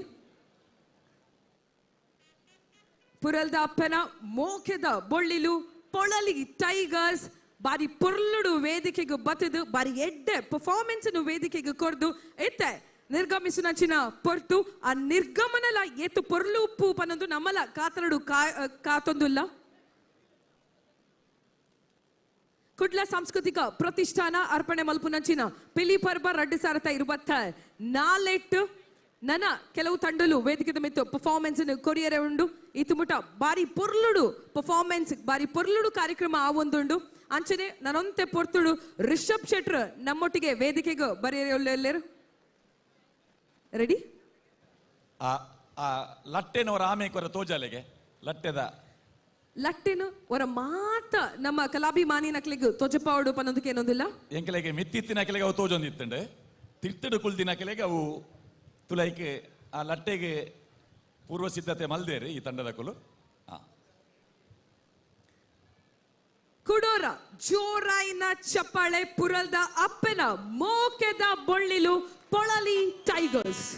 ಪುರಲ್ದ ಅಪ್ಪನ ಮೋಕೆದ ಬೊಳ್ಳಿಲು ಪೊಳಲಿ ಟೈಗರ್ಸ್ ಬಾರಿ ಪೊರ್ಲುಡು ವೇದಿಕೆಗೆ ಬತ್ತದು ಬಾರಿ ಎಡ್ಡೆ ಪರ್ಫಾರ್ಮೆನ್ಸ್ ವೇದಿಕೆಗೆ ಕೊರ್ದು ಇತ್ತೆ ನಿರ್ಗಮಿಸುನಂಚಿನ ಪೊರ್ತು. ಆ ನಿರ್ಗಮನಲ ಏತು ಪೊರ್ಲು ಉಪ್ಪು ಪನ್ನೊಂದು ನಮ್ಮಲ ಕಾತರಡು ಕಾತೊಂದುಲ್ಲ. ಕುಡ್ಲ ಸಾಂಸ್ಕೃತಿಕ ಪ್ರತಿಷ್ಠಾನ ಅರ್ಪಣೆ ಮಲ್ಪುನಂಚಿನ ಪಿಲಿ ಪರ್ಬ 2024 ನನ ಕೆಲವು ತಂಡಲು ವೇದಿಕೆದ ಮಿತ್ತು ಪರ್ಫಾರ್ಮೆನ್ಸ್ ಕೊರಿಯರೆ ಉಂಡು. ಈ ತುಮುಟ ಬಾರಿ ಪೊರ್ಲುಡು ಪರ್ಫಾರ್ಮೆನ್ಸ್ ಬಾರಿ ಪೊರ್ಲುಡು ಕಾರ್ಯಕ್ರಮ ಆವೊಂದುಂಡು. ಅಂಚನೆ ನನೊಂತೆ ಪೊರ್ತುಡು ರಿಷಬ್ ಶೆಟ್ರ್ ನಮ್ಮೊಟ್ಟಿಗೆ ವೇದಿಕೆಗೆ ಬರೆಯರೆ ರೆಡಿ. ಆ ಲಟ್ಟೆನವರ ಆಮೆ ಕೊರ ತೋಜಾಲೆಗೆ ಲಟ್ಟೆದ ಲಟ್ಟೆನು ಅವರ ಮಾತ ನಮ್ಮ ಕಲಾಭಿಮಾನಿ ನಕ್ಲಿಗೆ ತೋಜಪಾವಡು ಪನ್ನೊಂದಕ್ಕೆ ಏನೊಂದಿಲ್ಲ. ಎಂಕಲೆಗೆ ಮಿತ್ತಿತ್ತಿನ ಕೆಲೆಗೆ ಅವು ತೋಜೊಂದಿತ್ತಂಡೆ, ತಿರ್ತಡು ಕುಲ್ದಿನ ಕೆಲೆಗೆ ಅವು ತುಲೈಕೆ ಆ ಲಟ್ಟೆಗೆ ಪೂರ್ವ ಸಿದ್ಧತೆ ಮಲ್ದೇರಿ ಈ ತಂಡದ ಕುಲು. ಕುಡೋರ ಜೋರಾಯಿನ ಚಪ್ಪಾಳೆ ಪುರಲ್ದ ಅಪ್ಪನ ಮೋಕೆದ ಬೊಳ್ಳಿಲು ಪೊಳಲಿ ಟೈಗರ್ಸ್.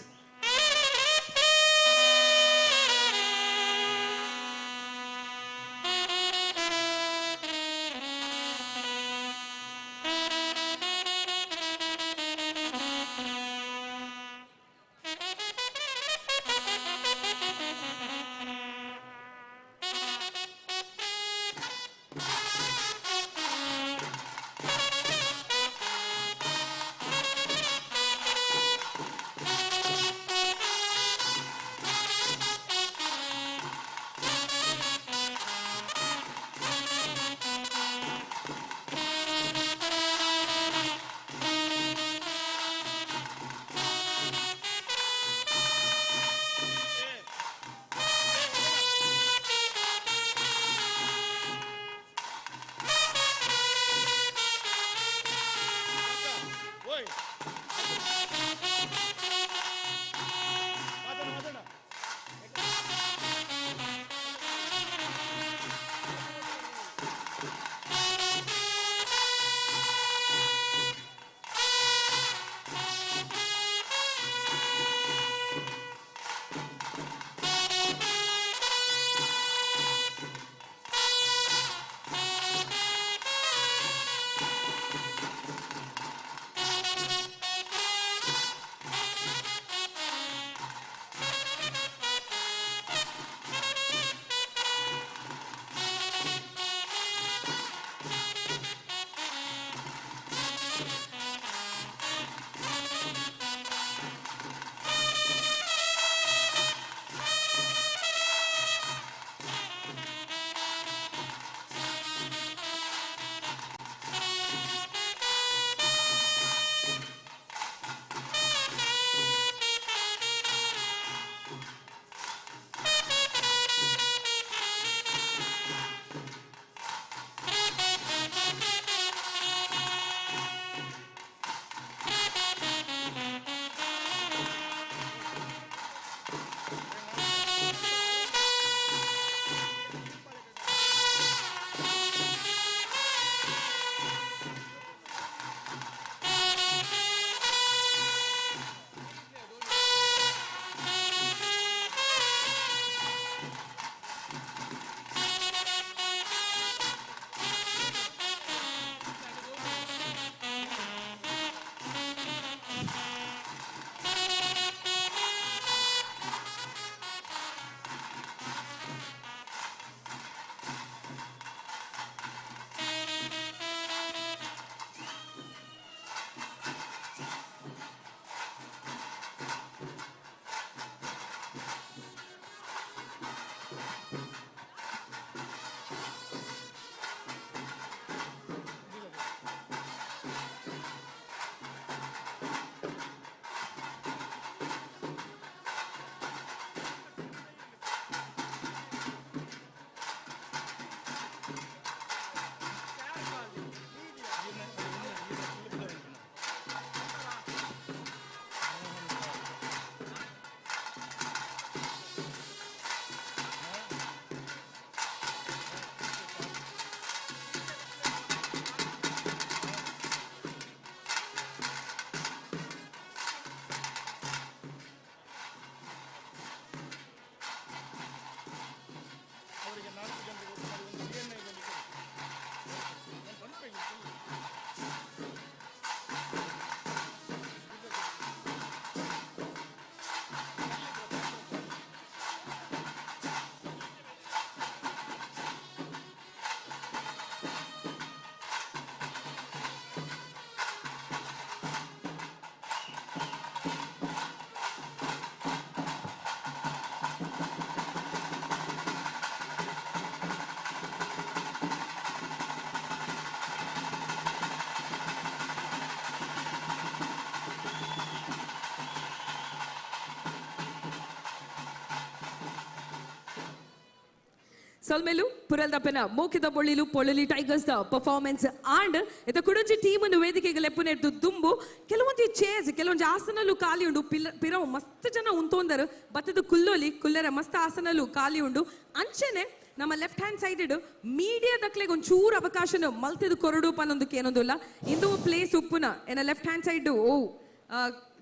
ಸೊಲ್ಮೆಲು ಪುರಲ್ದಪ್ಪನ ಮೋಕಿದ ಬೊಳ್ಳಿಲು Polali tigers the performance and ಇತ ಕುಡೊಂಜಿ ಟೀಮ್ ಅನ್ನು ವೇದಿಕೆಗೆ ಲೆಪ್ಪುನೆರ್ದು ದುಂಬು ಕೆಲವೊಂಜಿ ಚೇರ್ಸ್ ಕೆಲವೊಂಜಿ ಆಸನಲು ಖಾಲಿ ಉಂಡು ಪಿರವು ಮಸ್ತ್ ಜನ ಉಂತೋಂದರು ಬತ್ತದ ಕುಲ್ಲೋಲಿ ಕುಲ್ಲರ ಮಸ್ತ್ ಆಸನಲು ಖಾಲಿ ಉಂಡು ಅಂಚೆನೆ ನಮ್ಮ ಲೆಫ್ಟ್ ಹ್ಯಾಂಡ್ ಸೈಡ್ ಮೀಡಿಯಾ ದಕ್ಲೆಗ್ ಒಂಚೂರು ಅವಕಾಶನ ಮಲ್ತಿದ್ ಕೊರಡು ಪನ್ನೊಂದಕ್ಕೆ ಏನೊಂದುಲ್ಲ ಇಂದು ಪ್ಲೇಸ್ ಉಪ್ಪುನ ಎನ್ನ ಲೆಫ್ಟ್ ಹ್ಯಾಂಡ್ ಸೈಡ್ ಓ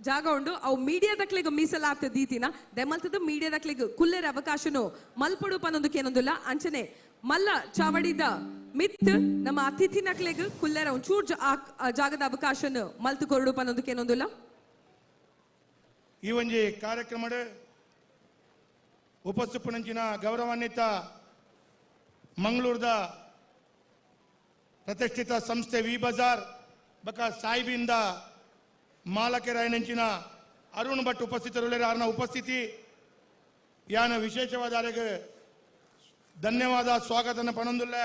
ಜಾಗ ಉಂಡು ಅವು ಮೀಡಿಯಾ ದಕ್ಲೆಗ್ ಮೀಸಲಾತ ದೀತಿನ ದೆಮಲ್ತದ ಮೀಡಿಯಾ ದಕ್ಲೆಗ್ ಕುಲ್ಲೆರ ಅವಕಾಶನು ಮಲ್ಪಡು ಪನ್ನೊಂದಕ್ಕೆ ಏನೊಂದುಲ್ಲ ಅಂಚನೆ ಮಲ್ಲ ಚಾವಡಿದ ಮಿತ್ ನಮ್ಮ ಅತಿಥಿ ನಕ್ಲೆಗ್ ಕುಲ್ಲೆರ ಒಂಚೂರು ಜಾಗದ ಅವಕಾಶನು ಮಲ್ತು ಕೊರಡು ಪನ್ನೊಂದಕ್ಕೆ ಏನೊಂದುಲ್ಲ. ಈ ಒಂಜಿ ಕಾರ್ಯಕ್ರಮದ ಉಪಸ್ಥಿಪನಂಚಿನ ಗೌರವಾನ್ವಿತ ಮಂಗಳೂರದ ಪ್ರತಿಷ್ಠಿತ ಸಂಸ್ಥೆ ವಿ ಬಜಾರ್ ಬಕ ಸಾಹಿಬಿಂದ ಮಾಲಕರಾಯನಂಚಿನ ಅರುಣ್ ಭಟ್ ಉಪಸ್ಥಿತರುಳ್ಳರೆ ಅವರ ಉಪಸ್ಥಿತಿ ಯಾನ ವಿಶೇಷವಾದ ಅವರಿಗೆ ಧನ್ಯವಾದ ಸ್ವಾಗತನ ಪಣಂದುಲ್ಲ.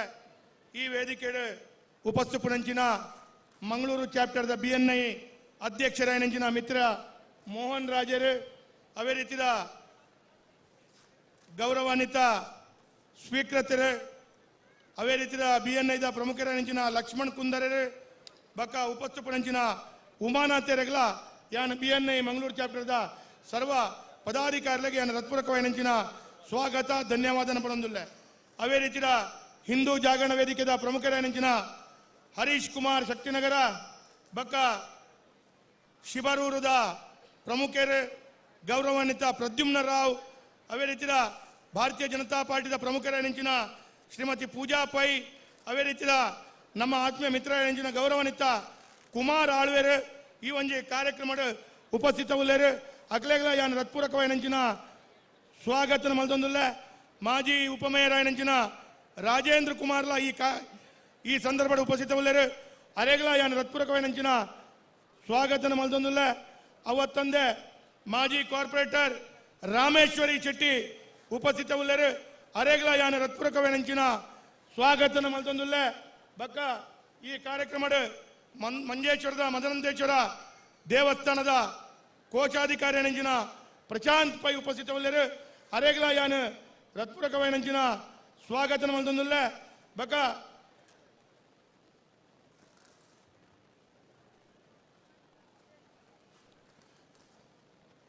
ಈ ವೇದಿಕೆ ಉಪಸ್ಥಿಪನಂಚಿನ ಮಂಗಳೂರು ಚಾಪ್ಟರ್ದ BNI ಅಧ್ಯಕ್ಷರಾಯನಂಚಿನ ಮಿತ್ರ ಮೋಹನ್ ರಾಜರು ಅವೇ ರೀತಿಯ ಗೌರವಾನ್ವಿತ ಸ್ವೀಕೃತರು ಅವೇ ರೀತಿಯ BNIದ ಪ್ರಮುಖರಾಯನಂಚಿನ ಲಕ್ಷ್ಮಣ್ ಕುಂದರರು ಬಕ ಉಪಸ್ಥಿಪನಂಚಿನ ಉಮಾನಾಥೆರಗಲ ಯಾನ್ BNI Mangaluru ಚಾಪ್ಟರ್ದ ಸರ್ವ ಪದಾಧಿಕಾರಿಗಳಿಗೆ ಯಾನ್ ಹೃತ್ಪೂರ್ವಕವಾಯಿನಂಚಿನ ಸ್ವಾಗತ ಧನ್ಯವಾದನ ಪಡೊಂದುಲ್ಲೆ. ಅವೇ ರೀತಿಯ ಹಿಂದೂ ಜಾಗರಣ ವೇದಿಕೆದ ಪ್ರಮುಖರಾಯನಂಚಿನ ಹರೀಶ್ ಕುಮಾರ್ ಶಕ್ತಿನಗರ ಬಕ ಶಿಬರೂರದ ಪ್ರಮುಖರು ಗೌರವಾನ್ವಿತ ಪ್ರದ್ಯುಮ್ನ ರಾವ್ ಅವೇ ರೀತಿಯ ಭಾರತೀಯ ಜನತಾ ಪಾರ್ಟಿದ ಪ್ರಮುಖರಾಯನಂಚಿನ ಶ್ರೀಮತಿ ಪೂಜಾ ಪೈ ಅವೇ ರೀತಿಯ ನಮ್ಮ ಆತ್ಮೀಯ ಮಿತ್ರರಾಯನಂಚಿನ ಗೌರವಾನ್ವಿತ ಕುಮಾರ್ ಆಳ್ವೇರು ಈ ಒಂಜಿ ಕಾರ್ಯಕ್ರಮದ ಉಪಸ್ಥಿತವುಳ್ಳೇರು ಅಕ್ಲೆಗ್ಲ ಯಾನ್ ಹೃತ್ಪೂರ್ವಕವಾಯಿನಂಚಿನ ಸ್ವಾಗತನ ಮಲ್ತೊಂದುಲ್ಲೆ. ಮಾಜಿ ಉಪಮೇಯರಾಯನಂಚಿನ ರಾಜೇಂದ್ರ ಕುಮಾರ್ಲ ಈ ಸಂದರ್ಭದ ಉಪಸ್ಥಿತವುಳ್ಳೇರು ಅರೆಗ್ಲ ಯಾನ್ ಹೃತ್ಪೂರ್ವಕವಾಯಿನಂಚಿನ ಸ್ವಾಗತನ ಮಲ್ತೊಂದುಲ್ಲೆ. ಅವತ್ತಂದೆ ಮಾಜಿ ಕಾರ್ಪೊರೇಟರ್ ರಾಮೇಶ್ವರಿ ಶೆಟ್ಟಿ ಉಪಸ್ಥಿತವುಳ್ಳೇರು ಅರೆಗ್ಲ ಯಾನ್ ಹೃತ್ಪೂರ್ವಕವಾಯಿನಂಚಿನ ಸ್ವಾಗತನ ಮಲ್ತೊಂದುಲ್ಲೆ. ಬಕ್ಕ ಈ ಕಾರ್ಯಕ್ರಮದ ಮಂಜೇಶ್ವರದ ಮದನಂತೇಶ್ವರ ದೇವಸ್ಥಾನದ ಕೋಶಾಧಿಕಾರಿ ನಂಜಿನ ಪ್ರಶಾಂತ್ ಪೈ ಉಪಸ್ಥಿತವುಳ್ಳೇರು ಅರೆಗ್ಲ ಯಾನ್ ಹೃತ್ಪೂರ್ವಕವಾಯಿನಂಚಿನ ಸ್ವಾಗತನ ಮಲ್ತೊಂದುಲ್ಲೆ. ಬಕ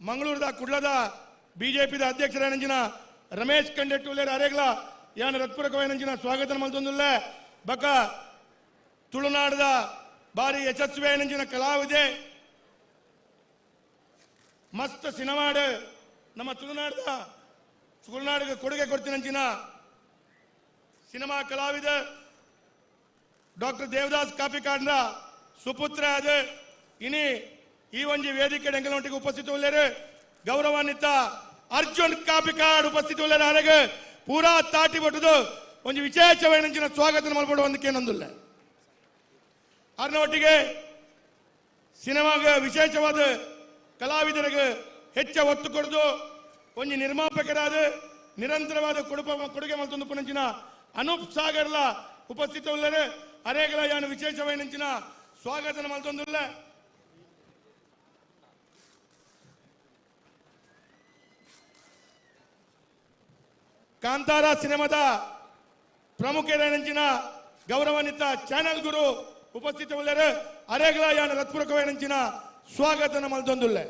ಮಂಗಳೂರದ ಕುಡ್ಲದ ಬಿಜೆಪಿದ ಅಧ್ಯಕ್ಷರಾಯನಂಚಿನ ರಮೇಶ್ ಕಂಡೆಟ್ಟುಲ್ಲೇರು ಅರೆಗ್ಲ ಯಾನ್ ಹೃತ್ಪೂರ್ವಕವಾಯಿನಂಚಿನ ಸ್ವಾಗತನ ಮಲ್ತೊಂದುಲ್ಲೆ. ಬಕ ತುಳುನಾಡದ ಬಾರಿ ಯಶಸ್ವಿಯಾಯಿನಂಚಿನ ಕಲಾವಿದೆ ಮಸ್ತ್ ಸಿನಿಮಾಡು ನಮ್ಮ ತುಳುನಾಡಿಗೆ ಕೊಡುಗೆ ಕೊಡ್ತಿನಂಚಿನ ಸಿನಿಮಾ ಕಲಾವಿದ ಡಾಕ್ಟರ್ ದೇವದಾಸ್ ಕಾಪಿಕಾಡ್ನ ಸುಪುತ್ರ ಅದು ಇನಿ ಈ ಒಂಜಿ ವೇದಿಕೆ ಡೆಂಗಲೊಟ್ಟಿಗೆ ಉಪಸ್ಥಿತ ಉಳ್ಳೇರು ಗೌರವಾನ್ವಿತ ಅರ್ಜುನ್ ಕಾಪಿಕಾಡ್ ಉಪಸ್ಥಿತ ಉಳ್ಳೇರು ಅರೆಗೆ ಪೂರಾ ತಾಟಿ ಬಟ್ಟುದು ಒಂಜಿ ವಿಶೇಷವಾಯಿನಂಚಿನ ಸ್ವಾಗತ ಮಲ್ಪಡು ಒಂದಕ್ಕೇನೊಂದುಲ್ಲ. ಅದರ ಒಟ್ಟಿಗೆ ಸಿನಿಮಾಗೆ ವಿಶೇಷವಾದ ಕಲಾವಿದರಿಗೆ ಹೆಚ್ಚ ಒತ್ತು ಕೊಡದು ಒಂಜಿ ನಿರ್ಮಾಪಕರಾದ ನಿರಂತರವಾದ ಕೊಡುಗೆ ಮಲ್ತೊಂದು ಪುನಂಚಿನ ಅನೂಪ್ ಸಾಗರ್ಲ ಉಪಸ್ಥಿತ ಉಳ್ಳೇರು ಅರೇಗಲ ಯಾನು ವಿಶೇಷವಾಯಿನಂಚಿನ ಸ್ವಾಗತನ ಮಲ್ತೊಂದುಲ್ಲೆ. ಕಾಂತಾರ ಸಿನಿಮಾದ ಪ್ರಮುಖರಾಯನಂಚಿನ ಗೌರವಾನ್ವಿತ ಚಾನೆಲ್ ಗುರು ಉಪಸ್ಥಿತ ಉಳ್ಳೇರು ಅರೇಗಲ ಯಾನ ಹೃತ್ಪೂರ್ವಕವಾಯಿನಂಚಿನ ಸ್ವಾಗತನ ಮಲ್ತೊಂದುಲ್ಲೆ.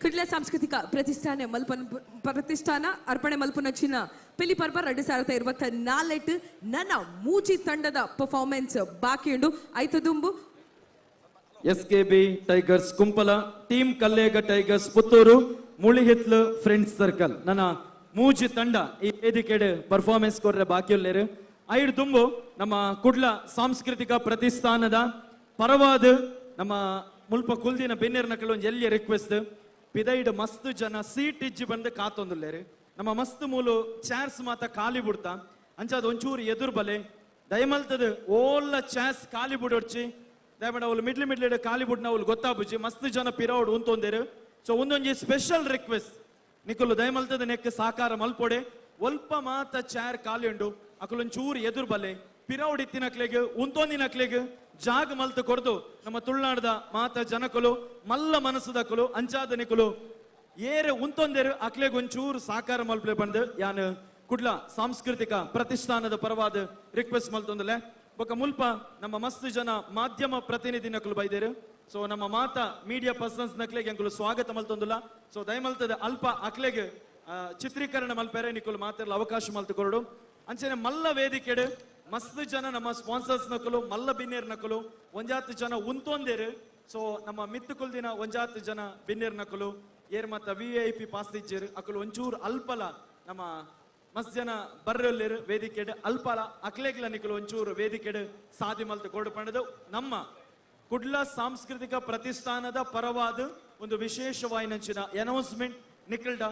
ಕುಡ್ಲ ಸಾಂಸ್ಕೃತಿಕ ಪ್ರತಿಷ್ಠಾನ ಪ್ರತಿಷ್ಠಾನ ಅರ್ಪಣೆ ಮಲ್ಪುನಂಚಿನ ಪಿಲಿ ಪರ್ಬ 2024 ನನ್ನ ಮೂಜಿ ತಂಡದ ಪರ್ಫಾರ್ಮೆನ್ಸ್ ಬಾಕಿ ಉಂಡು ಐತ ದುಂಬು SKB tigers Kumpala team Kallega tigers Puttur Mulihitlu friends circle ನನ್ನ ಮೂಜಿ ತಂಡ ಈ ವೇದಿಕೆಡ್ ಪರ್ಫಾರ್ಮೆನ್ಸ್ ಕೊರ್ರೆ ಬಾಕಿ ಉಲ್ಲೇರು. ಐಡ್ ದುಂಬು ನಮ್ಮ ಕುಡ್ಲ ಸಾಂಸ್ಕೃತಿಕ ಪ್ರತಿಷ್ಠಾನದ ಪರವಾದ ನಮ್ಮ ಮುಲ್ಪ ಕುಲ್ದಿನ ಬೆನ್ನೇರ್ನ ಒಂಜಿ ಎಲ್ಲಿಯ ರಿಕ್ವೆಸ್ಟ್ ಪಿದೈಡ್ ಮಸ್ತ್ ಜನ ಸೀಟ್ ಇಜ್ಜಿ ಬಂದು ಕಾತೊಂದುಲ್ಲೇರು ನಮ್ಮ ಮಸ್ತ್ ಮೂಲು ಚೇರ್ಸ್ ಮಾತ ಖಾಲಿ ಬಿಡ್ತಾ ಅಂಚಾದ ಒಂಚೂರು ಎದುರು ಬಲೆ ದಯಮಲ್ತದ ಓಲ್ಲ ಚೇರ್ಸ್ ಖಾಲಿ ಬಿಡೊಡ್ಚಿ ದಯಮಾಡಿ ಅವಳು ಮಿಡ್ಲಿ ಮಿಡ್ಲಿ ಖಾಲಿ ಬಿಡ್ನ ಅವಳು ಗೊತ್ತಾಬುಜಿ ಮಸ್ತ್ ಜನ ಪಿರೌಡ್ ಉಂತೊಂದೇರು. ಸೊ ಒಂದೊಂಜಿ ಸ್ಪೆಷಲ್ ರಿಕ್ವೆಸ್ಟ್ ನಿಕುಲು ದಯಮಲ್ತದ ನೆಕ್ ಸಾಕಾರ ಮಲ್ಪೊಡೆ ಒಲ್ಪ ಮಾತ ಚೇರ್ ಖಾಲಿ ಉಂಡು ಅಕುಲೊಂಚೂರು ಎದುರು ಬಲೆ ಪಿರವುಡಿತ್ತಿನಕ್ಲೆಗ್ ಉಂತೊಂದಿನಕ್ಲೆಗ್ ಜಾಗ ಮಲ್ತು ಕೊರ್ದು ನಮ್ಮ ತುಳುನಾಡದ ಮಾತ ಜನಕುಲು ಮಲ್ಲ ಮನಸ್ಸುದಕುಲು ಅಂಚಾದನಿಕುಲು ಏರೆ ಉಂತೊಂದೇರು ಅಕ್ಲೆಗ್ ಒಂಚೂರು ಸಾಕಾರ ಮಲ್ಪಲೆ ಬಂದು ಯಾನ್ ಕುಡ್ಲ ಸಾಂಸ್ಕೃತಿಕ ಪ್ರತಿಷ್ಠಾನದ ಪರವಾದ ರಿಕ್ವೆಸ್ಟ್ ಮಲ್ತೊಂದುಲೆ. ಬೊಕ ಮುಲ್ಪ ನಮ್ಮ ಮಸ್ತ್ ಜನ ಮಾಧ್ಯಮ ಪ್ರತಿನಿಧಿ ನಕಲು ಬೈದೇರು. ಸೊ ನಮ್ಮ ಮಾತ ಮೀಡಿಯಾ ಪರ್ಸನ್ಸ್ ನಕ್ಲೆಗ್ ಎಂಕುಲು ಸ್ವಾಗತ ಮಲ್ತೊಂದುಲ್ಲ. ಸೊ ದಯಮಲ್ತದ ಅಲ್ಪ ಅಕ್ಲೆಗ್ ಚಿತ್ರೀಕರಣ ಮಲ್ಪೆರೆ ನಿಕುಲು ಮಾತೆರ್ಲ ಅವಕಾಶ ಮಲ್ತು ಕೊರಡು. ಅಂಚನೆ ಮಲ್ಲ ವೇದಿಕೆಡ್ ಮಸ್ತ್ ಜನ ನಮ್ಮ ಸ್ಪಾನ್ಸರ್ಸ್ ನಕಲು ಮಲ್ಲ ಬಿನ್ನೇರ್ ನಕಲು ಒಂಜಾತ್ ಜನ ಉಂತೊಂದೇರು. ಸೊ ನಮ್ಮ ಮಿತ್ತು ದಿನ ಒಂಜಾತ್ ಜನ ಬಿನ್ನೇರ್ ನಕಲು ಏರ್ ಮತ್ತ ವಿ I P pass ಇಚ್ಚೇರು ಅಕಲು ಒಂಚೂರು ಅಲ್ಪಲ ನಮ್ಮ ಮಸ್ತ್ ಜನ ಬರ್ರೊಲ್ಲೇರು ವೇದಿಕೆಡ್ ಅಲ್ಪಲ ಅಕ್ಲೆಗ್ಲ ನಿಕುಲು ಒಂಚೂರು ವೇದಿಕೆಡ್ ಸಾದಿ ಮಲ್ತು ಕೊರಡು ಪಂಡದು ನಮ್ಮ ಕುಡ್ಲ ಸಾಂಸ್ಕೃತಿಕ ಪ್ರತಿಷ್ಠಾನದ ಪರವಾದ ಒಂದು ವಿಶೇಷವಾಯಿನಂಚಿನ ಅನೌನ್ಸ್ಮೆಂಟ್ ನಿಖಲ್ಡ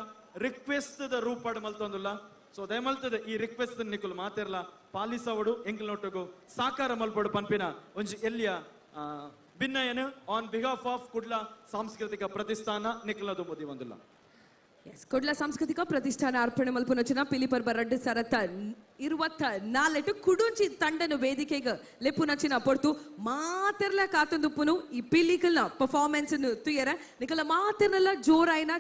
ರಿಕ್ವೆಸ್ಟ್ the ರೂಪಾಡು ಮಲ್ತೊಂದುಲ್ಲ. ಸೊ ದಯಮಲ್ತದ ಈ ರಿಕ್ವೆಸ್ಟ್ ನಿಕುಲು ಮಾತೆರ್ಲ ಪಾಲಿಸವಡು ಎಂಕಲ್ ನೊಟ್ಟುಗು ಸಾಕಾರ ಮಲ್ಪಡು ಪನ್ಪಿನ ಒಂಜಿ ಎಲ್ಲಿಯ ಭಿನ್ನಯನ ಆನ್ ಬಿಹಾಫ್ ಆಫ್ ಕುಡ್ಲ ಸಾಂಸ್ಕೃತಿಕ ಪ್ರತಿಷ್ಠಾನ ನಿಖಲದು ಮುದಿ ಒಂದುಲ್ಲ. ಕುಡ್ಲ ಸಾಂಸ್ಕೃತಿಕ ಪ್ರತಿಷ್ಠಾನ ಅರ್ಪಣೆ ಮಲ್ಪುನಚಿನ ಪಿಲಿಪರ್ಬ ರಡ್ಡು ಸರತ 24 ಕುಡುಂಚಿ ತಂಡನು ವೇದಿಕೆಗೆ ಲೆಪ್ಪುನಚಿನ ಪೊರ್ತು ಮಾತೆರ್ಲ ಕಾತೊಂದುಪ್ಪುನು ಈ ಪಿಲಿಕಲ್ನ ಪರ್ಫಾರ್ಮೆನ್ಸ್ ತುಯರ ನಿಕಲ ಮಾತೆರ್ನೆಲ್ಲ ಜೋರಾಯಿನ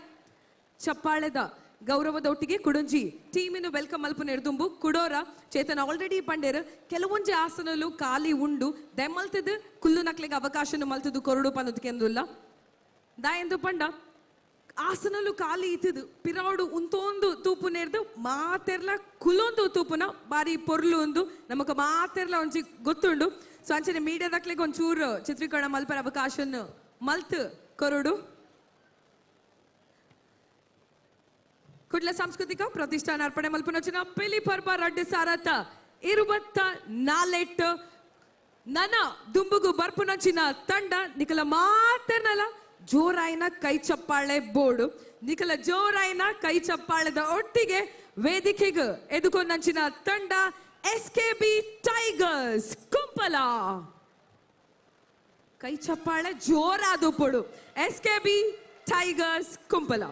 ಚಪ್ಪಾಳೆದ ಗೌರವದೊಟ್ಟಿಗೆ ಕುಡುಂಜಿ ಟೀಮಿನ welcome ಮಲ್ಪುನ ಎರ್ದುಂಬು ಕುಡೋರ ಚೇತನ ಆಲ್ರೆಡಿ ಪಂಡೇರು ಕೆಲವೊಂಜಿ ಆಸನಲು ಖಾಲಿ ಉಂಡು ದೆಮಲ್ತದ ಕುಲ್ಲು ನಕ್ಲೆಗೆ ಅವಕಾಶನು ಮಲ್ತದು ಕೊರಡು ಪನ್ನೋದಕ್ಕೆಂದುಲ್ಲ ದಾಯೆಂದು ಪಂಡ ಆಸನಲು ಖಾಲಿ ಇತ್ತದು ಪಿರಾಡು ಉಂತೊಂದು ತೂಪು ನೇರ್ದು ಮಾತೆರ್ಲ ಕುಲೊಂದು ತೂಪುನ ಬಾರಿ ಪೊರ್ಲು ಉಂದು ನಮಕ ಮಾತೆರ್ಲ ಒಂಜಿ ಗೊತ್ತುಂಡು. ಸೊ ಅಂಚನೆ ಮೀಡಿಯಾದಕ್ಲೆಗೆ ಒಂಚೂರು ಚಿತ್ರೀಕರಣ ಮಲ್ಪರ ಅವಕಾಶನ ಮಲ್ತ್ ಕೊರಡು. ಕುಡ್ಲ ಸಾಂಸ್ಕೃತಿಕ ಪ್ರತಿಷ್ಠಾನ ಅರ್ಪಣೆ ಮಲ್ಪುನಚಿನ ಪಿಲಿ ಪರ್ಬ ರಡ್ಡು ಸಾರತ 24 ನನ ದುಂಬುಗು ಬರ್ಪುನಚಿನ ತಂಡ ನಿಕಲ ಮಾತೆರ್ನಲ ಜೋರಾಯಿನ ಕೈ ಚಪ್ಪಾಳೆ ಬೋರ್ಡು ನಿಕಲ ಜೋರಾಯಿನ ಕೈ ಚಪ್ಪಾಳೆದ ಒಟ್ಟಿಗೆ ವೇದಿಕೆಗೆ ಎದುಕೊಂಡಂಚಿನ ತಂಡ S K B tigers Kumpala. ಕೈ ಚಪ್ಪಾಳೆ ಜೋರಾದು ಪೊಡು S K B Tigers Kumpala.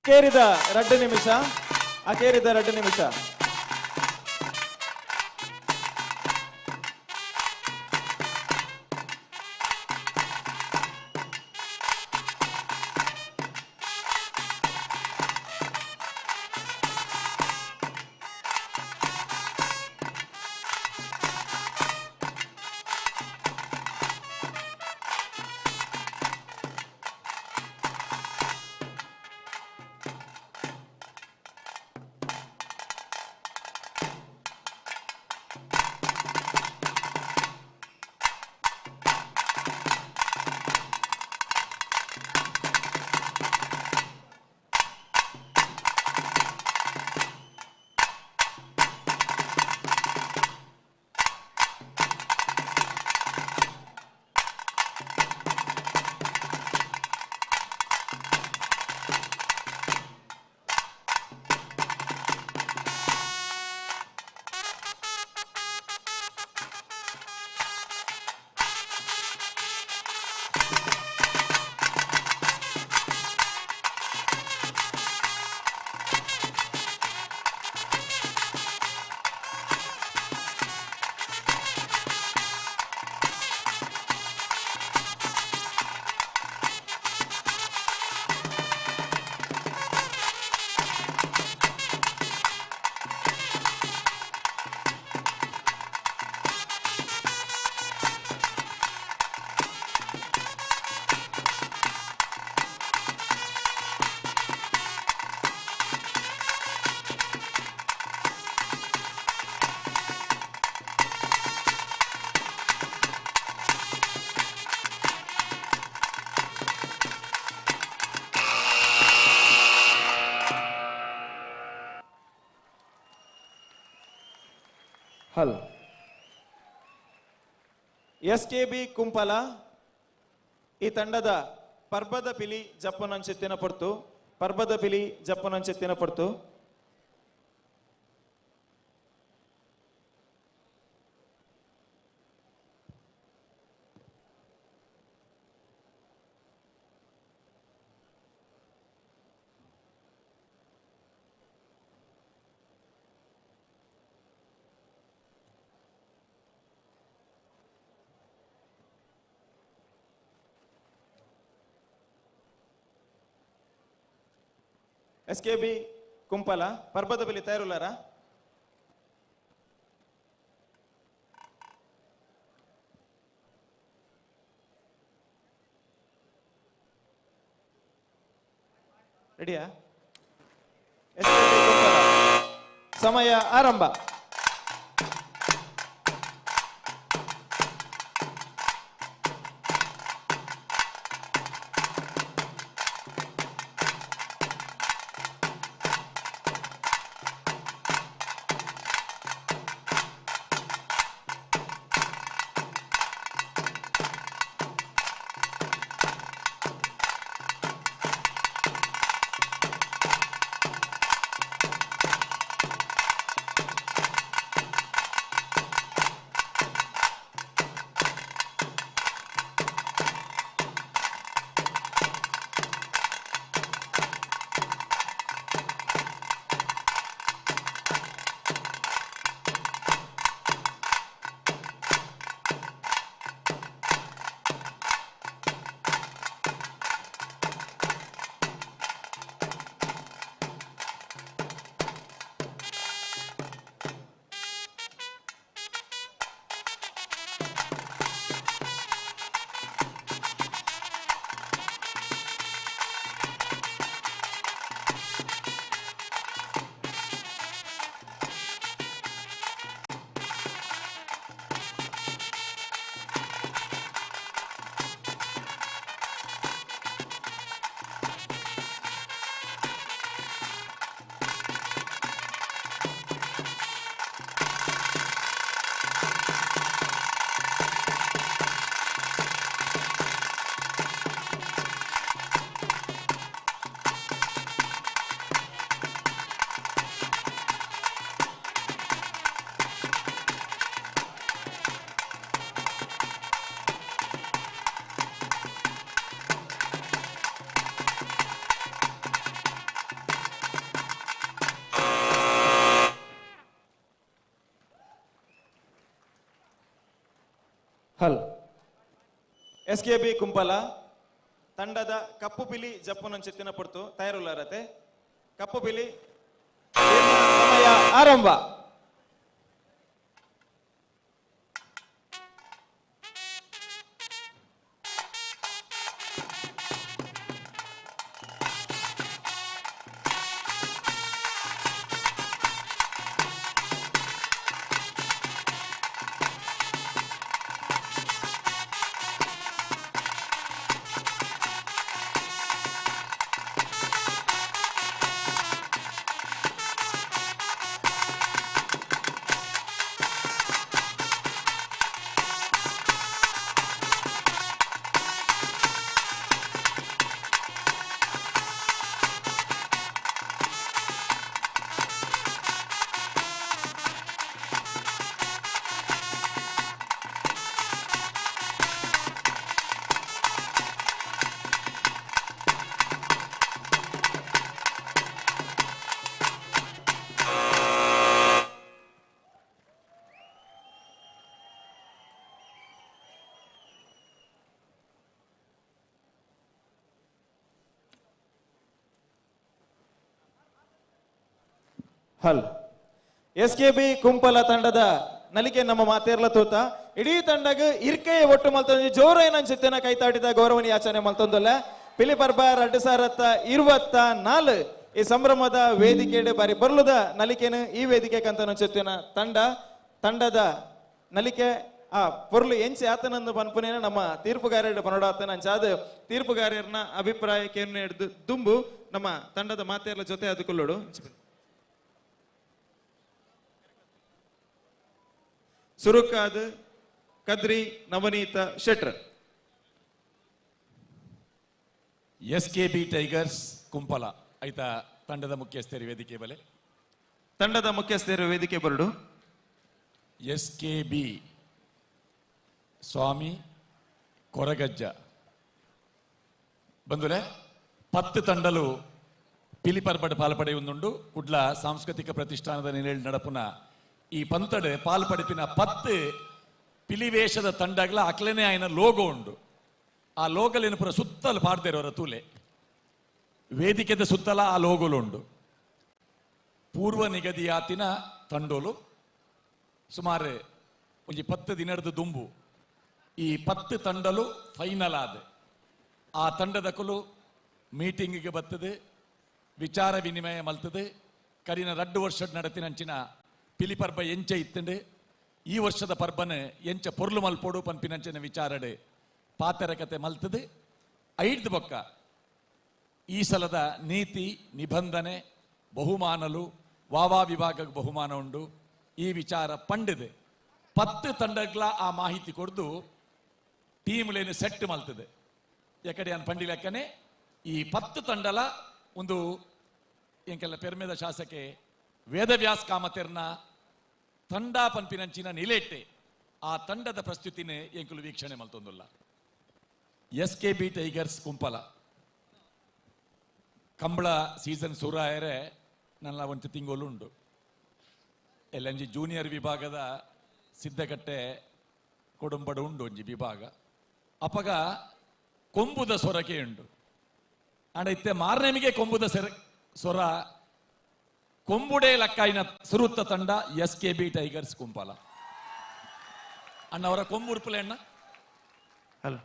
ಕೇರಿದ 2 ನಿಮಿಷ, ಅಕೇರಿದ 2 ನಿಮಿಷ. ಹಲ್ ಎಸ್ ಕೆ ಬಿ ಕುಂಪಲ ಈ ತಂಡದ ಪರ್ಬದ ಪಿಲಿ ಜಪ್ಪುನಂಚೆತ್ತಿನ ಪೊರ್ತು, ಪರ್ಬದ ಪಿಲಿ ಜಪ್ಪುನಂಚೆತ್ತಿನ ಪೊರ್ತು. ಎಸ್ ಕೆ ಬಿ ಕುಂಪಲ ಪರ್ಬದ ಪಿಲಿ ತಯಾರುಲ್ಲಾರ? ರೆಡಿಯಾ? ಎಸ್ ಕೆ ಬಿ ಕುಂಪಲ, ಸಮಯ ಆರಂಭ. ಎಸ್ ಕೆ ಬಿ ಕುಂಪಲ ತಂಡದ ಕಪ್ಪು ಪಿಲಿ ಜಪ್ಪುನಂಚಿತ್ತಿನ ಪೊರ್ತು ತಯಾರುಲ್ಲಾರತೆ. ಕಪ್ಪು ಪಿಲಿ ಸಮಯ ಆರಂಭ. ಹಲ್ ಎಸ್ ಕೆ ಬಿ ಕುಂಪಲ ತಂಡದ ನಲಿಕೆ ನಮ್ಮ ಮಾತೇರ್ಲ ತೂತ ಇಡೀ ತಂಡಗ್ ಇರ್ಕೆಯ ಒಟ್ಟು ಮಲ್ತೊಂದು ಜೋರೈನ ಚಿತ್ತನ ಕೈತಾಟಿದ ಗೌರವನಿ ಯಾಚನೆ ಮಲ್ತೊಂದಲ್ಲ. ಪಿಲಿಪರ್ಬ 2024 ಈ ಸಂಭ್ರಮದ ವೇದಿಕೆ ಬಾರಿ ಬರ್ಲುದ ನಲಿಕೆನು ಈ ವೇದಿಕೆ ಕಂತನ ಚಿತ್ತಿನ ತಂಡ ತಂಡದ ನಲಿಕೆ ಆ ಪೊರ್ಲು ಎಂಚಿ ಆತನಂದು ಪನ್ಪುನೇನ ನಮ್ಮ ತೀರ್ಪುಗಾರರ ಪನೋಡಾತನ ಅಂಚಾದ ತೀರ್ಪುಗಾರರನ್ನ ಅಭಿಪ್ರಾಯಕ್ಕೆ ಹಿಡಿದು ದುಂಬು ನಮ್ಮ ತಂಡದ ಮಾತೇರ್ಲ ಜೊತೆ ಅದು ಸುರುಕಾದ್ Kadri Navaneetha Shettar. S K B tigers Kumpala ಆಯ್ತಾ ತಂಡದ ಮುಖ್ಯಸ್ಥರು ವೇದಿಕೆ ಬಲೆ. ತಂಡದ ಮುಖ್ಯಸ್ಥರು ವೇದಿಕೆ ಬರಡು. ಎಸ್ ಕೆ ಬಿ ಸ್ವಾಮಿ ಕೊರಗಜ್ಜ ಬಂದುಲೆ 10 ತಂಡಲು ಪಿಲಿಪರ್ಬಡ್ ಪಾಲ್ಪಡೆಯುಂದುಂಡು. ಕುಡ್ಲ ಸಾಂಸ್ಕೃತಿಕ ಪ್ರತಿಷ್ಠಾನದ ನಿಲೇಳ್ ನಡಪುನ ಈ ಪಂತಡೆ ಪಾಲ್ಪಡಿಪಿನ 10 ಪಿಲಿವೇಶದ ತಂಡಗಳ ಅಕ್ಲೆನೆ ಆಯ್ನ ಲೋಗೋ ಉಂಡು. ಆ ಲೋಗಲಿನ ಪುರ ಸುತ್ತಲು ಪಾಡ್ದೇರವರ ತೂಲೆ ವೇದಿಕೆದ ಸುತ್ತಲ ಆ ಲೋಗೋಲು ಉಂಡು. ಪೂರ್ವ ನಿಗದಿಯಾತಿನ ತಂಡೋಲು ಸುಮಾರು ಒಂಜಿ 10 ದಿನದ ದುಂಬು ಈ 10 ತಂಡಲು ಫೈನಲ್ ಆದ ಆ ತಂಡದ ಕುಲು ಮೀಟಿಂಗಿಗೆ ಬರ್ತದೆ, ವಿಚಾರ ವಿನಿಮಯ ಮಲ್ತದೆ. ಕರಿನ 2 ವರ್ಷದ ನಡತಿನಂಚಿನ ಪಿಲಿ ಪರ್ಬ ಎಂಚ ಇತ್ತಂಡು, ಈ ವರ್ಷದ ಪರ್ಬನ ಎಂಚ ಪೊರ್ಲು ಮಲ್ಪೋಡು ಪನ್ಪಿನಂಚಿನ ವಿಚಾರಡೆ ಪಾತರ ಕತೆ ಮಲ್ತದೆ. 5 ಬೊಕ್ಕ ಈ ಸಲದ ನೀತಿ ನಿಬಂಧನೆ ಬಹುಮಾನಲು ವಾವಾ ವಿಭಾಗಕ್ಕೆ ಬಹುಮಾನ ಉಂಡು ಈ ವಿಚಾರ ಪಂಡಿದೆ. 10 ತಂಡಗಳ ಆ ಮಾಹಿತಿ ಕೊಡ್ದು ಟೀಮ್ಲೇನು ಸೆಟ್ ಮಲ್ತದೆ. ಯಾಕಡೆ ಅನ್ ಪಂಡಿ ಲೆಕ್ಕನೆ ಈ 10 ತಂಡಲ ಒಂದು ಎಂಕೆಲ್ಲ ಪೆರ್ಮೆದ ಶಾಸಕೆ ವೇದವ್ಯಾಸ್ ಕಾಮತೆರ್ನ ತಂಡ ಪನ್ಪಿನಂಚಿನ ನಿಲೆಟ್ಟೆ ಆ ತಂಡದ ಪ್ರಸ್ತುತಿನೇ ಎಂಕುಲು ವೀಕ್ಷಣೆ ಮಲ್ತೊಂದುಲ್ಲ. S K B tigers Kumpala Kambala season ಸುರಾಯರೆ ನನ್ನ ಒಂದು ತಿಂಗಳು ಉಂಡು. ಎಲ್ಲಂಜಿ ಜೂನಿಯರ್ ವಿಭಾಗದ ಸಿದ್ಧಕಟ್ಟೆ ಕೊಡುಂಬಡ ಉಂಡು ಒಂಜಿ ವಿಭಾಗ. ಅಪಗ ಕೊಂಬುದ ಸೊರಕೆ ಉಂಡು. ಅಂಡ ಇತ್ತೆ ಮಾರನೆಮಿಗೆ ಕೊಂಬುದ ಸೊರ ಕೊಂಬುಡೆ ಲಕ್ಕಾಯಿನ ಸುರುತ್ತ ತಂಡ S K B tigers Kumpala. ಅಣ್ಣ ಅವರ ಕೊಂಬು ಉರ್ಪುಲೆ ಅಣ್ಣ. ಹಲೋ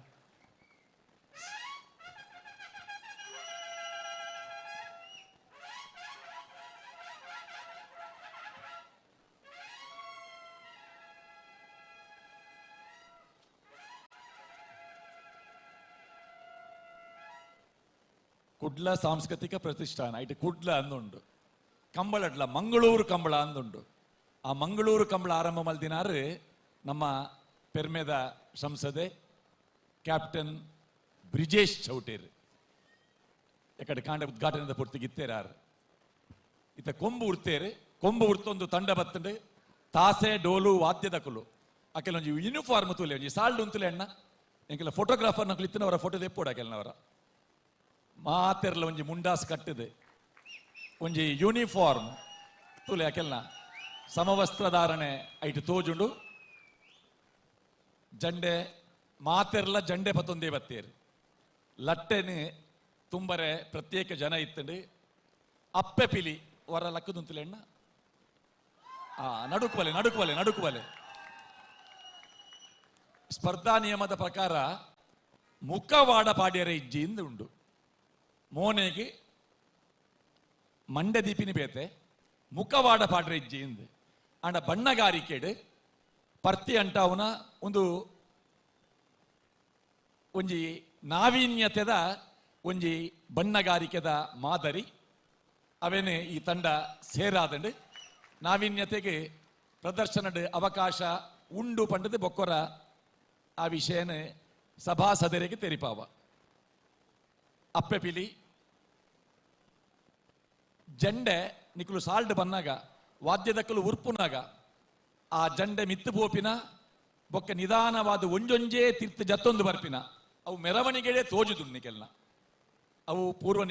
ಕುಡ್ಲ ಸಾಂಸ್ಕೃತಿಕ ಪ್ರತಿಷ್ಠಾನ ಇಟ್ಟು ಕುಡ್ಲ ಅಂದುಂಡು. ಕಂಬಳಡ್ಲ ಮಂಗಳೂರು ಕಂಬಳ ಅಂದುಂಡು. ಆ ಮಂಗಳೂರು ಕಂಬಳ ಆರಂಭ ಮಲ್ದಿನಾರು ನಮ್ಮ ಪೆರ್ಮೆದ ಸಂಸದೆ ಕ್ಯಾಪ್ಟನ್ ಬ್ರಿಜೇಶ್ ಚೌಟೇರ್. ಯಾಕಡೆ ಕಾಂಡ ಉದ್ಘಾಟನೆದ ಪೂರ್ತಿಗೆ ಇತ್ತೇರಾರು. ಇತ್ತ ಕೊಂಬು ಉಡ್ತೇರು, ಕೊಂಬು ಉಡ್ತೊಂದು ತಂಡ ಬತ್ತಂಡು ತಾಸೆ ಡೋಲು ವಾದ್ಯದ ಕುಲು ಅಕೆಲೊಂಜಿ ಯೂನಿಫಾರ್ಮ್ ತೂಲೆ ಒಂಜಿ ಸಾಲ್ಡ್ ಉಂತುಲೆ ಅಣ್ಣ. ಎಂಕೆಲ್ಲ ಫೋಟೋಗ್ರಾಫರ್ ನಕಲು ಇತ್ತಿನವರ ಫೋಟೋ ದೆಪ್ಪೋಡು ಅಕೆಲ್ನವರ ಮಾತೆರ್ಲ ಒಂಜಿ ಮುಂಡಾಸ್ ಕಟ್ಟಿದೆ ಒಂಜಿ ಯೂನಿಫಾರ್ಮ್ ತೂಲೆ ಅಕೆಲ್ನ ಸಮವಸ್ತ್ರಧಾರಣೆ ಐಟು ತೋಜುಂಡು. ಜಂಡೆ ಮಾತೆರ್ಲ ಜಂಡೆ ಪತ್ತೊಂದೇ ಬತ್ತೇರು ಲಟ್ಟೆನೆ ತುಂಬರೆ ಪ್ರತ್ಯೇಕ ಜನ ಇತ್ತಂಡು ಅಪ್ಪೆ ಪಿಲಿ ವರ ಲಕ್ಕದುಂತಲೆಣ್ಣ ಆ ನಡುಕುವಲೆ ನಡುಕುವಲೆ ನಡುಕುವಲೆ ಸ್ಪರ್ಧಾ ನಿಯಮದ ಪ್ರಕಾರ ಮುಖವಾಡ ಪಾಡ್ಯರ ಇಜ್ಜಿ ಇಂದು ಉಂಡು ಮೋನೆಗೆ ಮಂಡೆ ದೀಪಿನಿ ಬೇತೆ ಮುಖವಾಡ ಪಾಡ್ರ ಇಜ್ಜಿ ಇಂದು ಅಂಡ ಬಣ್ಣಗಾರಿಕೆಡು ಪರ್ತಿ ಅಂಟಾವುನ ಒಂದು ಒಂಜಿ ನಾವೀನ್ಯತೆದ ಒಂಜಿ ಬಣ್ಣಗಾರಿಕೆದ ಮಾದರಿ ಅವೇನೆ ಈ ತಂಡ ಸೇರಾದಂಡು ನಾವೀನ್ಯತೆಗೆ ಪ್ರದರ್ಶನದ ಅವಕಾಶ ಉಂಡು ಪಂಡದು ಬೊಕ್ಕೊರ ಆ ವಿಷಯನ ಸಭಾಸದರಿಗೆ ತೆರಿಪಾವ. ಅಪ್ಪೆ ಪಿಲಿ ಜಂಡೆ ನಿಕುಲು ಸಾಲ್ಡ್ ಬನ್ನಾಗ ವಾದ್ಯದಕ್ಕಲು ಉರ್ಪುನಾಗ ಆ ಜಂಡೆ ಮಿತ್ತು ಪೋಪಿನ ಬೊಕ್ಕ ನಿಧಾನವಾದ ಒಂಜೊಂಜೇ ತೀರ್ಥ ಜತ್ತೊಂದು ಬರ್ಪಿನ ಅವು ಮೆರವಣಿಗೆಡೆ ತೋಜುದು ನಿಕೆಲ್ನ ಅವು ಪೂರ್ವ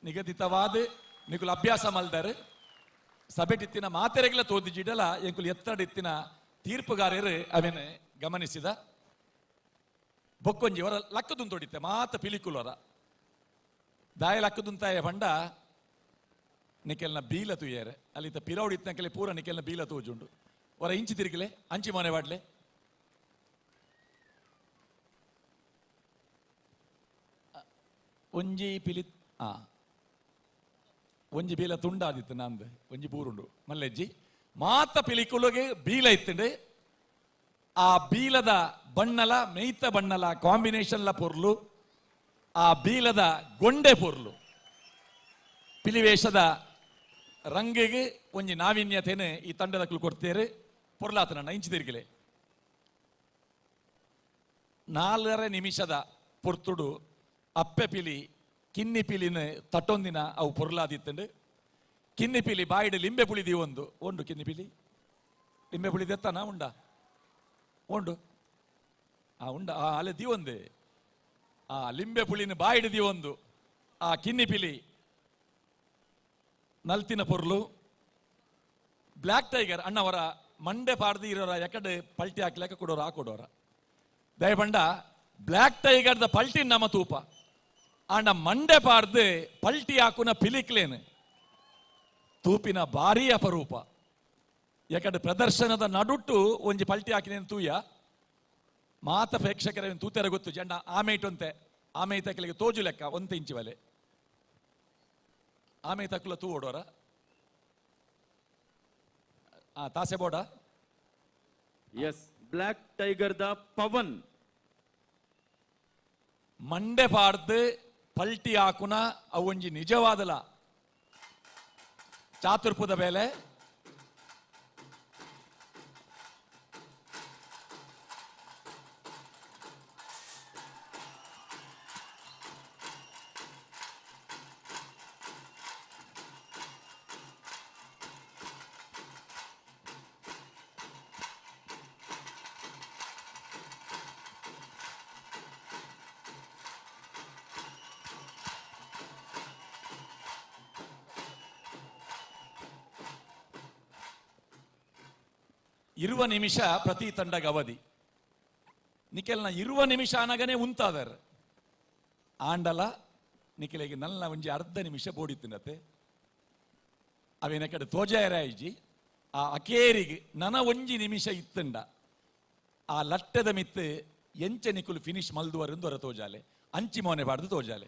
ನಿಗದಿತವಾದ ನಿಕುಲು ಅಭ್ಯಾಸ ಮಲ್ದಾರೆ ಸಭೆಟಿತ್ತಿನ ಮಾತೆರೆಗ್ಲ ತೋದಿಜಿಡಲ ಎಂಕುಲು ಎತ್ತಡಿತ್ತಿನ ತೀರ್ಪುಗಾರರು ಅವೇನೆ ಗಮನಿಸಿದ ಬೊಕ್ಕೊಂಜಿ ಅವರ ಲಕ್ಕದುಂತೊಡಿತ್ತೆ ಮಾತ ಪಿಲಿಕುಲವರ ದಾಯ ಲಕ್ಕದುಂತಾಯ ಪಂಡ ನಿಕೆಲ್ನ ಬೀಲ ತುಯ್ಯಾರೆ ಅಲ್ಲಿತ್ತ ಪಿರೌಡಿತ್ತನಕೆಲೆ ಪೂರ ನಿಕೆಲ್ನ ಬೀಲ ತೋಜುಂಡು ಅವರ ಇಂಚಿ ತಿರುಗಲೆ ಅಂಚಿ ಮನೆ ವಾಡ್ಲೆ ಒಂಜಿ ಪಿಲಿ ಆ ಒಂಜಿ ಬೀಲ ತುಂಡಾದಿತ್ತು ನಂದು ಒಂಜಿ ಬೂರುಂಡು ಮಲ್ಲೆಜ್ಜಿ ಮಾತ ಪಿಲಿಕುಲಗೆ ಬೀಲ ಇತ್ತಂಡು ಆ ಬೀಲದ ಬಣ್ಣಲ ಮೇಯ್ತ ಬಣ್ಣಲ ಕಾಂಬಿನೇಷನ್ಲ ಪೊರ್ಲು ಆ ಬೀಲದ ಗೊಂಡೆ ಪೊರ್ಲು ಪಿಲಿವೇಶದ ರಂಗಿಗೆ ಒಂಜಿ ನಾವೀನ್ಯತೆನೆ ಈ ತಂಡದ ಕೊಡ್ತೇರೆ ಪೊರ್ಲಾತನ ಇಂಚಿ ತಿರುಗಲೆ 4.5 ನಿಮಿಷದ ಪೊರ್ತುಡು ಅಪ್ಪೆ ಪಿಲಿ ಕಿನ್ನಿ ಪಿಲಿನ ತಟ್ಟೊಂದಿನ ಅವು ಪೊರ್ಲಾದಿತ್ತಂಡು ಕಿನ್ನಿ ಪಿಲಿ ಬಾಯಿಡು ಲಿಂಬೆ ಪುಳಿ ಒಂದು ಒಂದು ಕಿನ್ನಿ ಪಿಲಿ ಲಿಂಬೆ ಪುಳಿ ದೆತ್ತನ ಉಂಡ ಉಂಡು ಆ ಉಂಡ ಆ ಅಲೆ ದಿವೊಂದೆ ಆ ಲಿಂಬೆ ಪುಳಿನ ಬಾಯಿಡು ದಿವೊಂದು ಆ ಕಿನ್ನಿ ಪಿಲಿ ನಲ್ತಿನ ಪೊರ್ಲು ಬ್ಲ್ಯಾಕ್ ಟೈಗರ್ ಅಣ್ಣವರ ಮಂಡೆ ಪಾಡ್ದು ಇರೋರ ಎಕಡೆ ಪಲ್ಟಿ ಹಾಕ್ಲೆಕ್ಕ ಕೊಡೋರ ಹಾಕೊಡೋರ ದಯಪಂಡ ಬ್ಲ್ಯಾಕ್ ಟೈಗರ್ದ ಪಲ್ಟಿ ನಮ್ಮ ತೂಪ ಆಂಡ ಮಂಡೆ ಪಾಡ್ದು ಪಲ್ಟಿ ಹಾಕುನ ಪಿಲಿಕ್ಲೇನು ತೂಪಿನ ಭಾರಿ ಅಪರೂಪ ಯಾಕಂದ್ರೆ ಪ್ರದರ್ಶನದ ನಡುಟ್ಟು ಒಂಜಿ ಪಲ್ಟಿ ಹಾಕಿನೇನು ತೂಯ ಮಾತ ಪ್ರೇಕ್ಷಕರ ತೂತೆರ ಗೊತ್ತು ಜಂಡ ಆಮೆ ಇಟ್ಟಂತೆ ಆಮೆ ತಕ್ಕಲಿಗೆ ತೋಜು ಲೆಕ್ಕ ಒಂತೆ ಇಂಚಿ ಬಲೆ ಆಮೆ ತಕ್ಕಲ ತೂ ಓಡೋರ ಆ ತಾಸೆ ಬೋಡ S black tiger the Pavan ಮಂಡೆ ಪಾಡ್ದು ಪಲ್ಟಿ ಹಾಕುನ ಅವು ಒಂಜಿ ನಿಜವಾದಲ ಚಾತುರ್ಪುದ ಬೇಲೆ ಇರುವ ನಿಮಿಷ ಪ್ರತಿ ತಂಡಗ ಅವಧಿ ನಿಖಲ್ನ ಇರುವ ನಿಮಿಷ ಅನಗನೆ ಉಂತಾದರ್ ಆಂಡಲ ನಿಖಿಲಿಗೆ ನಲ್ಲ ಒಂಜಿ ಅರ್ಧ ನಿಮಿಷ ಬೋಡಿತ್ತಿನತೆ ಅವೇನ ಕಡೆ ತೋಜಾಯರಾಯಿಜಿ ಆ ಅಕೇರಿಗೆ ನನ ಒಂಜಿ ನಿಮಿಷ ಇತ್ತಂಡ ಆ ಲಟ್ಟದ ಮಿತ್ತು ಎಂಚ ನಿಕುಲು ಫಿನಿಶ್ ಮಲ್ದುವರೆಂದು ಹೊರ ತೋಜಾಲೆ ಅಂಚಿ ಮೋನೆ ಬಾಡ್ದು ತೋಜಾಲೆ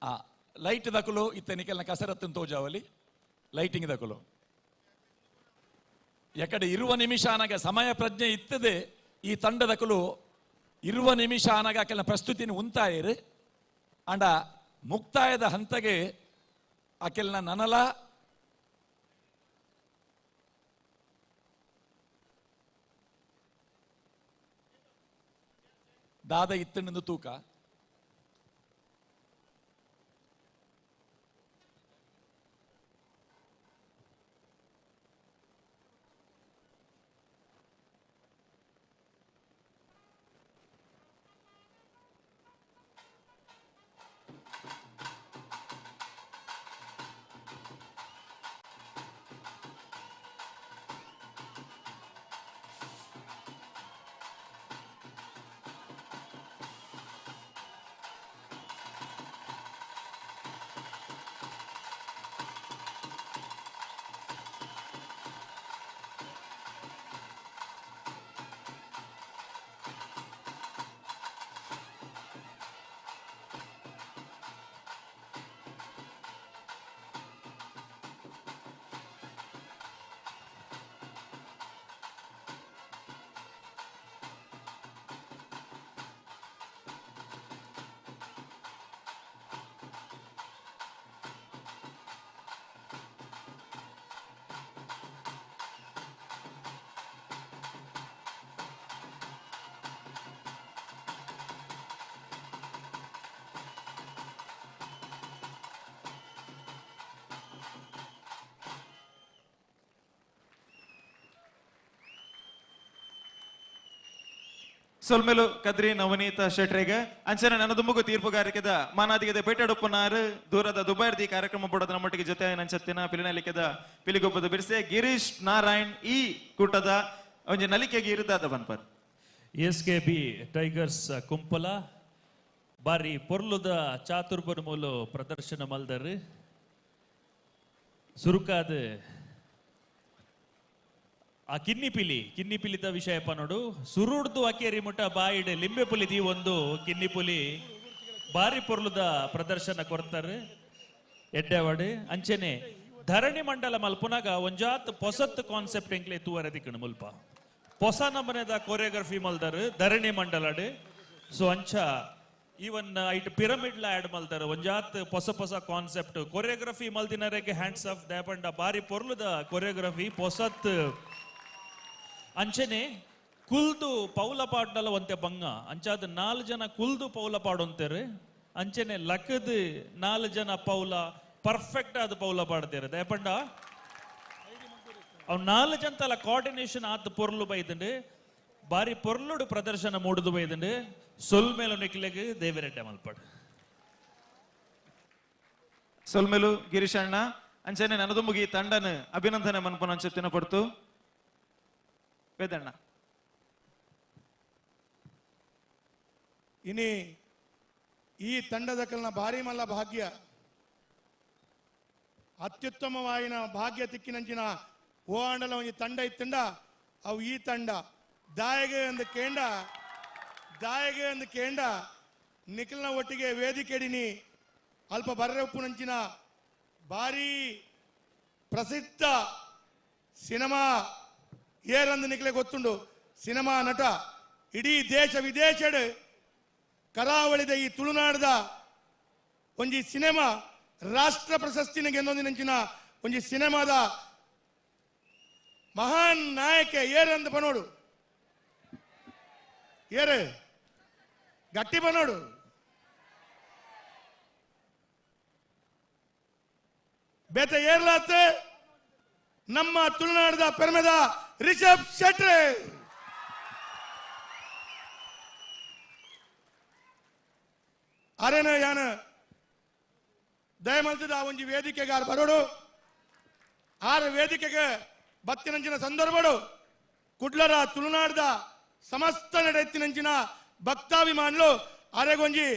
ಆ ಲೈಟ್ ದಕುಲು ಇತ್ತ ನಿಖಲ್ನ ಕಸರತ್ತನ್ನು ತೋಜಾವಲಿ ಲೈಟಿಂಗ್ ದಕುಲು ಎಕಡೆ ಇರುವ ನಿಮಿಷ ಅನಗ ಸಮಯ ಪ್ರಜ್ಞೆ ಇತ್ತದೆ ಈ ತಂಡದಕಲು ಇರುವ ನಿಮಿಷ ಅನಗ ಕೆಲ ಪ್ರಸ್ತುತಿನ ಉಂತಾಯಿರು ಅಂಡ ಮುಕ್ತಾಯದ ಹಂತಗೆ ಅಕೆಲ್ನ ನನಲ ದಾದ ಇತ್ತಣ್ಣಂದು ತೂಕ ಸೊಲ್ಮೆಲು ಕದ್ರಿ ನವನೀತ ಶೆಟ್ರೆಗ್ ಅಂಚನೆ ನನದುಂಬುಗು ತೀರ್ಪುಗಾರಿಕೆದ ಮಾನಾದಿಗೆದ ಪೇಟೆಡುಪ್ಪುನಾರು ದೂರದ ದುಬೈರ್ದಿ ಕಾರ್ಯಕ್ರಮ ಬುಡದ ನಮ್ಮೊಟ್ಟಿಗೆ ಜೊತೆ ನಂಚತ್ತಿನ ಪಿಲಿನಲಿಕೆದ ಪಿಲಿಗೊಬ್ಬದ ಬಿರ್ಸೆ ಗಿರೀಶ್ ನಾರಾಯಣ್ ಈ ಕೂಟದ ಒಂಜಿ ನಲಿಕೆಗೆ ಇರುದಾದ ಬನ್ಪರ್. S K B tigers Kumpala ಬಾರಿ ಪೊರ್ಲುದ ಚಾತುರ್ಬನ ಮೂಲ ಪ್ರದರ್ಶನ ಮಲ್ದರ್. ಸುರುಕಾದ ಆ ಕಿನ್ನಿಪಿಲಿ ಕಿನ್ನಿಪಿಲಿದ ವಿಷಯ ಪನೋಡು ಸುರುಡ್ದು ಅಕೇರಿ ಮುಟ ಬಾಯಿಡ್ ಲಿಂಬೆ ಪುಲಿ ದೀ ಒಂದು ಕಿನ್ನಿಪುಲಿ ಬಾರಿ ಪೊರ್ಲುದ ಪ್ರದರ್ಶನ ಕೊರ್ತಾರೆ ಎಡ್ಡೆವಾಡು. ಅಂಚೆನೆ ಧರಣಿ ಮಂಡಲ ಮಲ್ಪುನಾಗ ಒಂಜಾತ್ ಪೊಸತ್ ಕಾನ್ಸೆಪ್ಟ್ ಎಂಕ್ಲೆ ತೂವರೆ ದಿಕ್ಕಣ ಮುಲ್ಪ ಪೊಸ ನಮನೆದ ಕೊರಿಯೋಗ್ರಫಿ ಮಲ್ದಾರು ಧರಣಿ ಮಂಡಲಡ್. ಸೊ ಅಂಚ ಈವನ್ ಐಟ್ ಪಿರಮಿಡ್ ಲ ಆಡ್ ಮಲ್ದಾರು ಒಂಜಾತ್ ಪೊಸ ಪೊಸ ಕಾನ್ಸೆಪ್ಟ್ ಕೊರಿಯೋಗ್ರಫಿ ಮಲ್ದಿನರೆಗೆ ಹ್ಯಾಂಡ್ಸ್ ಆಫ್ ದಯಪಂಡ ಬಾರಿ ಪೊರ್ಲುದ ಕೊರಿಯೋಗ್ರಫಿ ಪೊಸತ್. ಅಂಚನೆ ಕುಲ್ದು ಪೌಲ ಪಾಡ್ನಲ ಒಂತೆ ಬಂಗ ಅಂಚಾದ 4 ಜನ ಕುಲ್ದು ಪೌಲ ಪಾಡೊಂತೇರು. ಅಂಚನೆ ಲಕ್ಕದ್ 4 ಜನ ಪೌಲ ಪರ್ಫೆಕ್ಟ್ ಆದ ಪೌಲ ಪಾಡ್ತೇರು ದಯಪಂಡ ಅವ್ 4 ಜನತಲ ಕೋಆರ್ಡಿನೇಷನ್ ಆತ್ ಪೊರ್ಲು ಬೈದಂಡು ಬಾರಿ ಪೊರ್ಲುಡು ಪ್ರದರ್ಶನ ಮೂಡುದು ಬೈದಂಡು. ಸೊಲ್ಮೇಲು ನಿಕ್ಲೆಗ್ ದೇವಿರೆಡ್ಡೆ ಮಲ್ಪಡು. ಸೊಲ್ಮೇಲು ಗಿರೀಶಣ್ಣ. ಅಂಚನೆ ನನದುಂಬುಗಿ ತಂಡನ ಅಭಿನಂದನೆ ಮನ್ಪುನ ಅಂಚೆತ್ತಿನ ಪಡ್ತು ವೇದಣ್ಣ. ಇನಿ ಈ ತಂಡದ ಕಲ್ನ ಭಾರಿ ಮಲ್ಲ ಭಾಗ್ಯ ಅತ್ಯುತ್ತಮವಾಯಿನ ಭಾಗ್ಯ ತಿಕ್ಕಿನಂಚಿನ ಓ ಆಂಡಲ ಒಂಜಿ ತಂಡ ಇತ್ತಂಡ ಅವು ಈ ತಂಡ ದಾಯಗೆ ಅಂದು ಕೇಂಡ ದಾಯಗೆ ಅಂದು ಕೇಂಡ ನಿಖಲ್ನ ಒಟ್ಟಿಗೆ ವೇದಿಕೆಡಿನಿ ಅಲ್ಪ ಬರ್ರೆ ಉಪ್ಪುನಂಚಿನ ಭಾರಿ ಪ್ರಸಿದ್ಧ ಸಿನಿಮಾ ಏರಂದು ನಿಖಲೆ ಗೊತ್ತುಂಡು ಸಿನಿಮಾ ನಟ ಇಡೀ ದೇಶ ವಿದೇಶಡ್ ಕರಾವಳಿದ ಈ ತುಳುನಾಡದ ಒಂಜಿ ಸಿನಿಮಾ ರಾಷ್ಟ್ರ ಪ್ರಶಸ್ತಿನ ಗೆನ್ನೊಂದಿನಂಚಿನ ಒಂಜಿ ಸಿನಿಮಾದ ಮಹಾನ್ ನಾಯಕ ಏರಂದು ಬನೋಡು ಏರು ಗಟ್ಟಿ ಬನೋಡು ಬೇತ ಏರ್ಲಾತ್ ನಮ್ಮ ತುಳುನಾಡದ ಪೆರ್ಮೆದ ರಿಷಬ್ ಶೆಟ್ಟಿ. ಅರೇನ ಯಾನ ದಯಮಲ್ತದ ಒಂಜಿ ವೇದಿಕೆಗೆ ಆರ್ ಬರೋಡು ಆರು ವೇದಿಕೆಗೆ ಬತ್ತಿನಂಚಿನ ಸಂದರ್ಭಡು ಕುಡ್ಲರ ತುಳುನಾಡದ ಸಮಸ್ತ ನಡೆತ್ತಿನಂಚಿನ ಭಕ್ತಾಭಿಮಾನುಲು ಅರೆಗೊಂಜಿ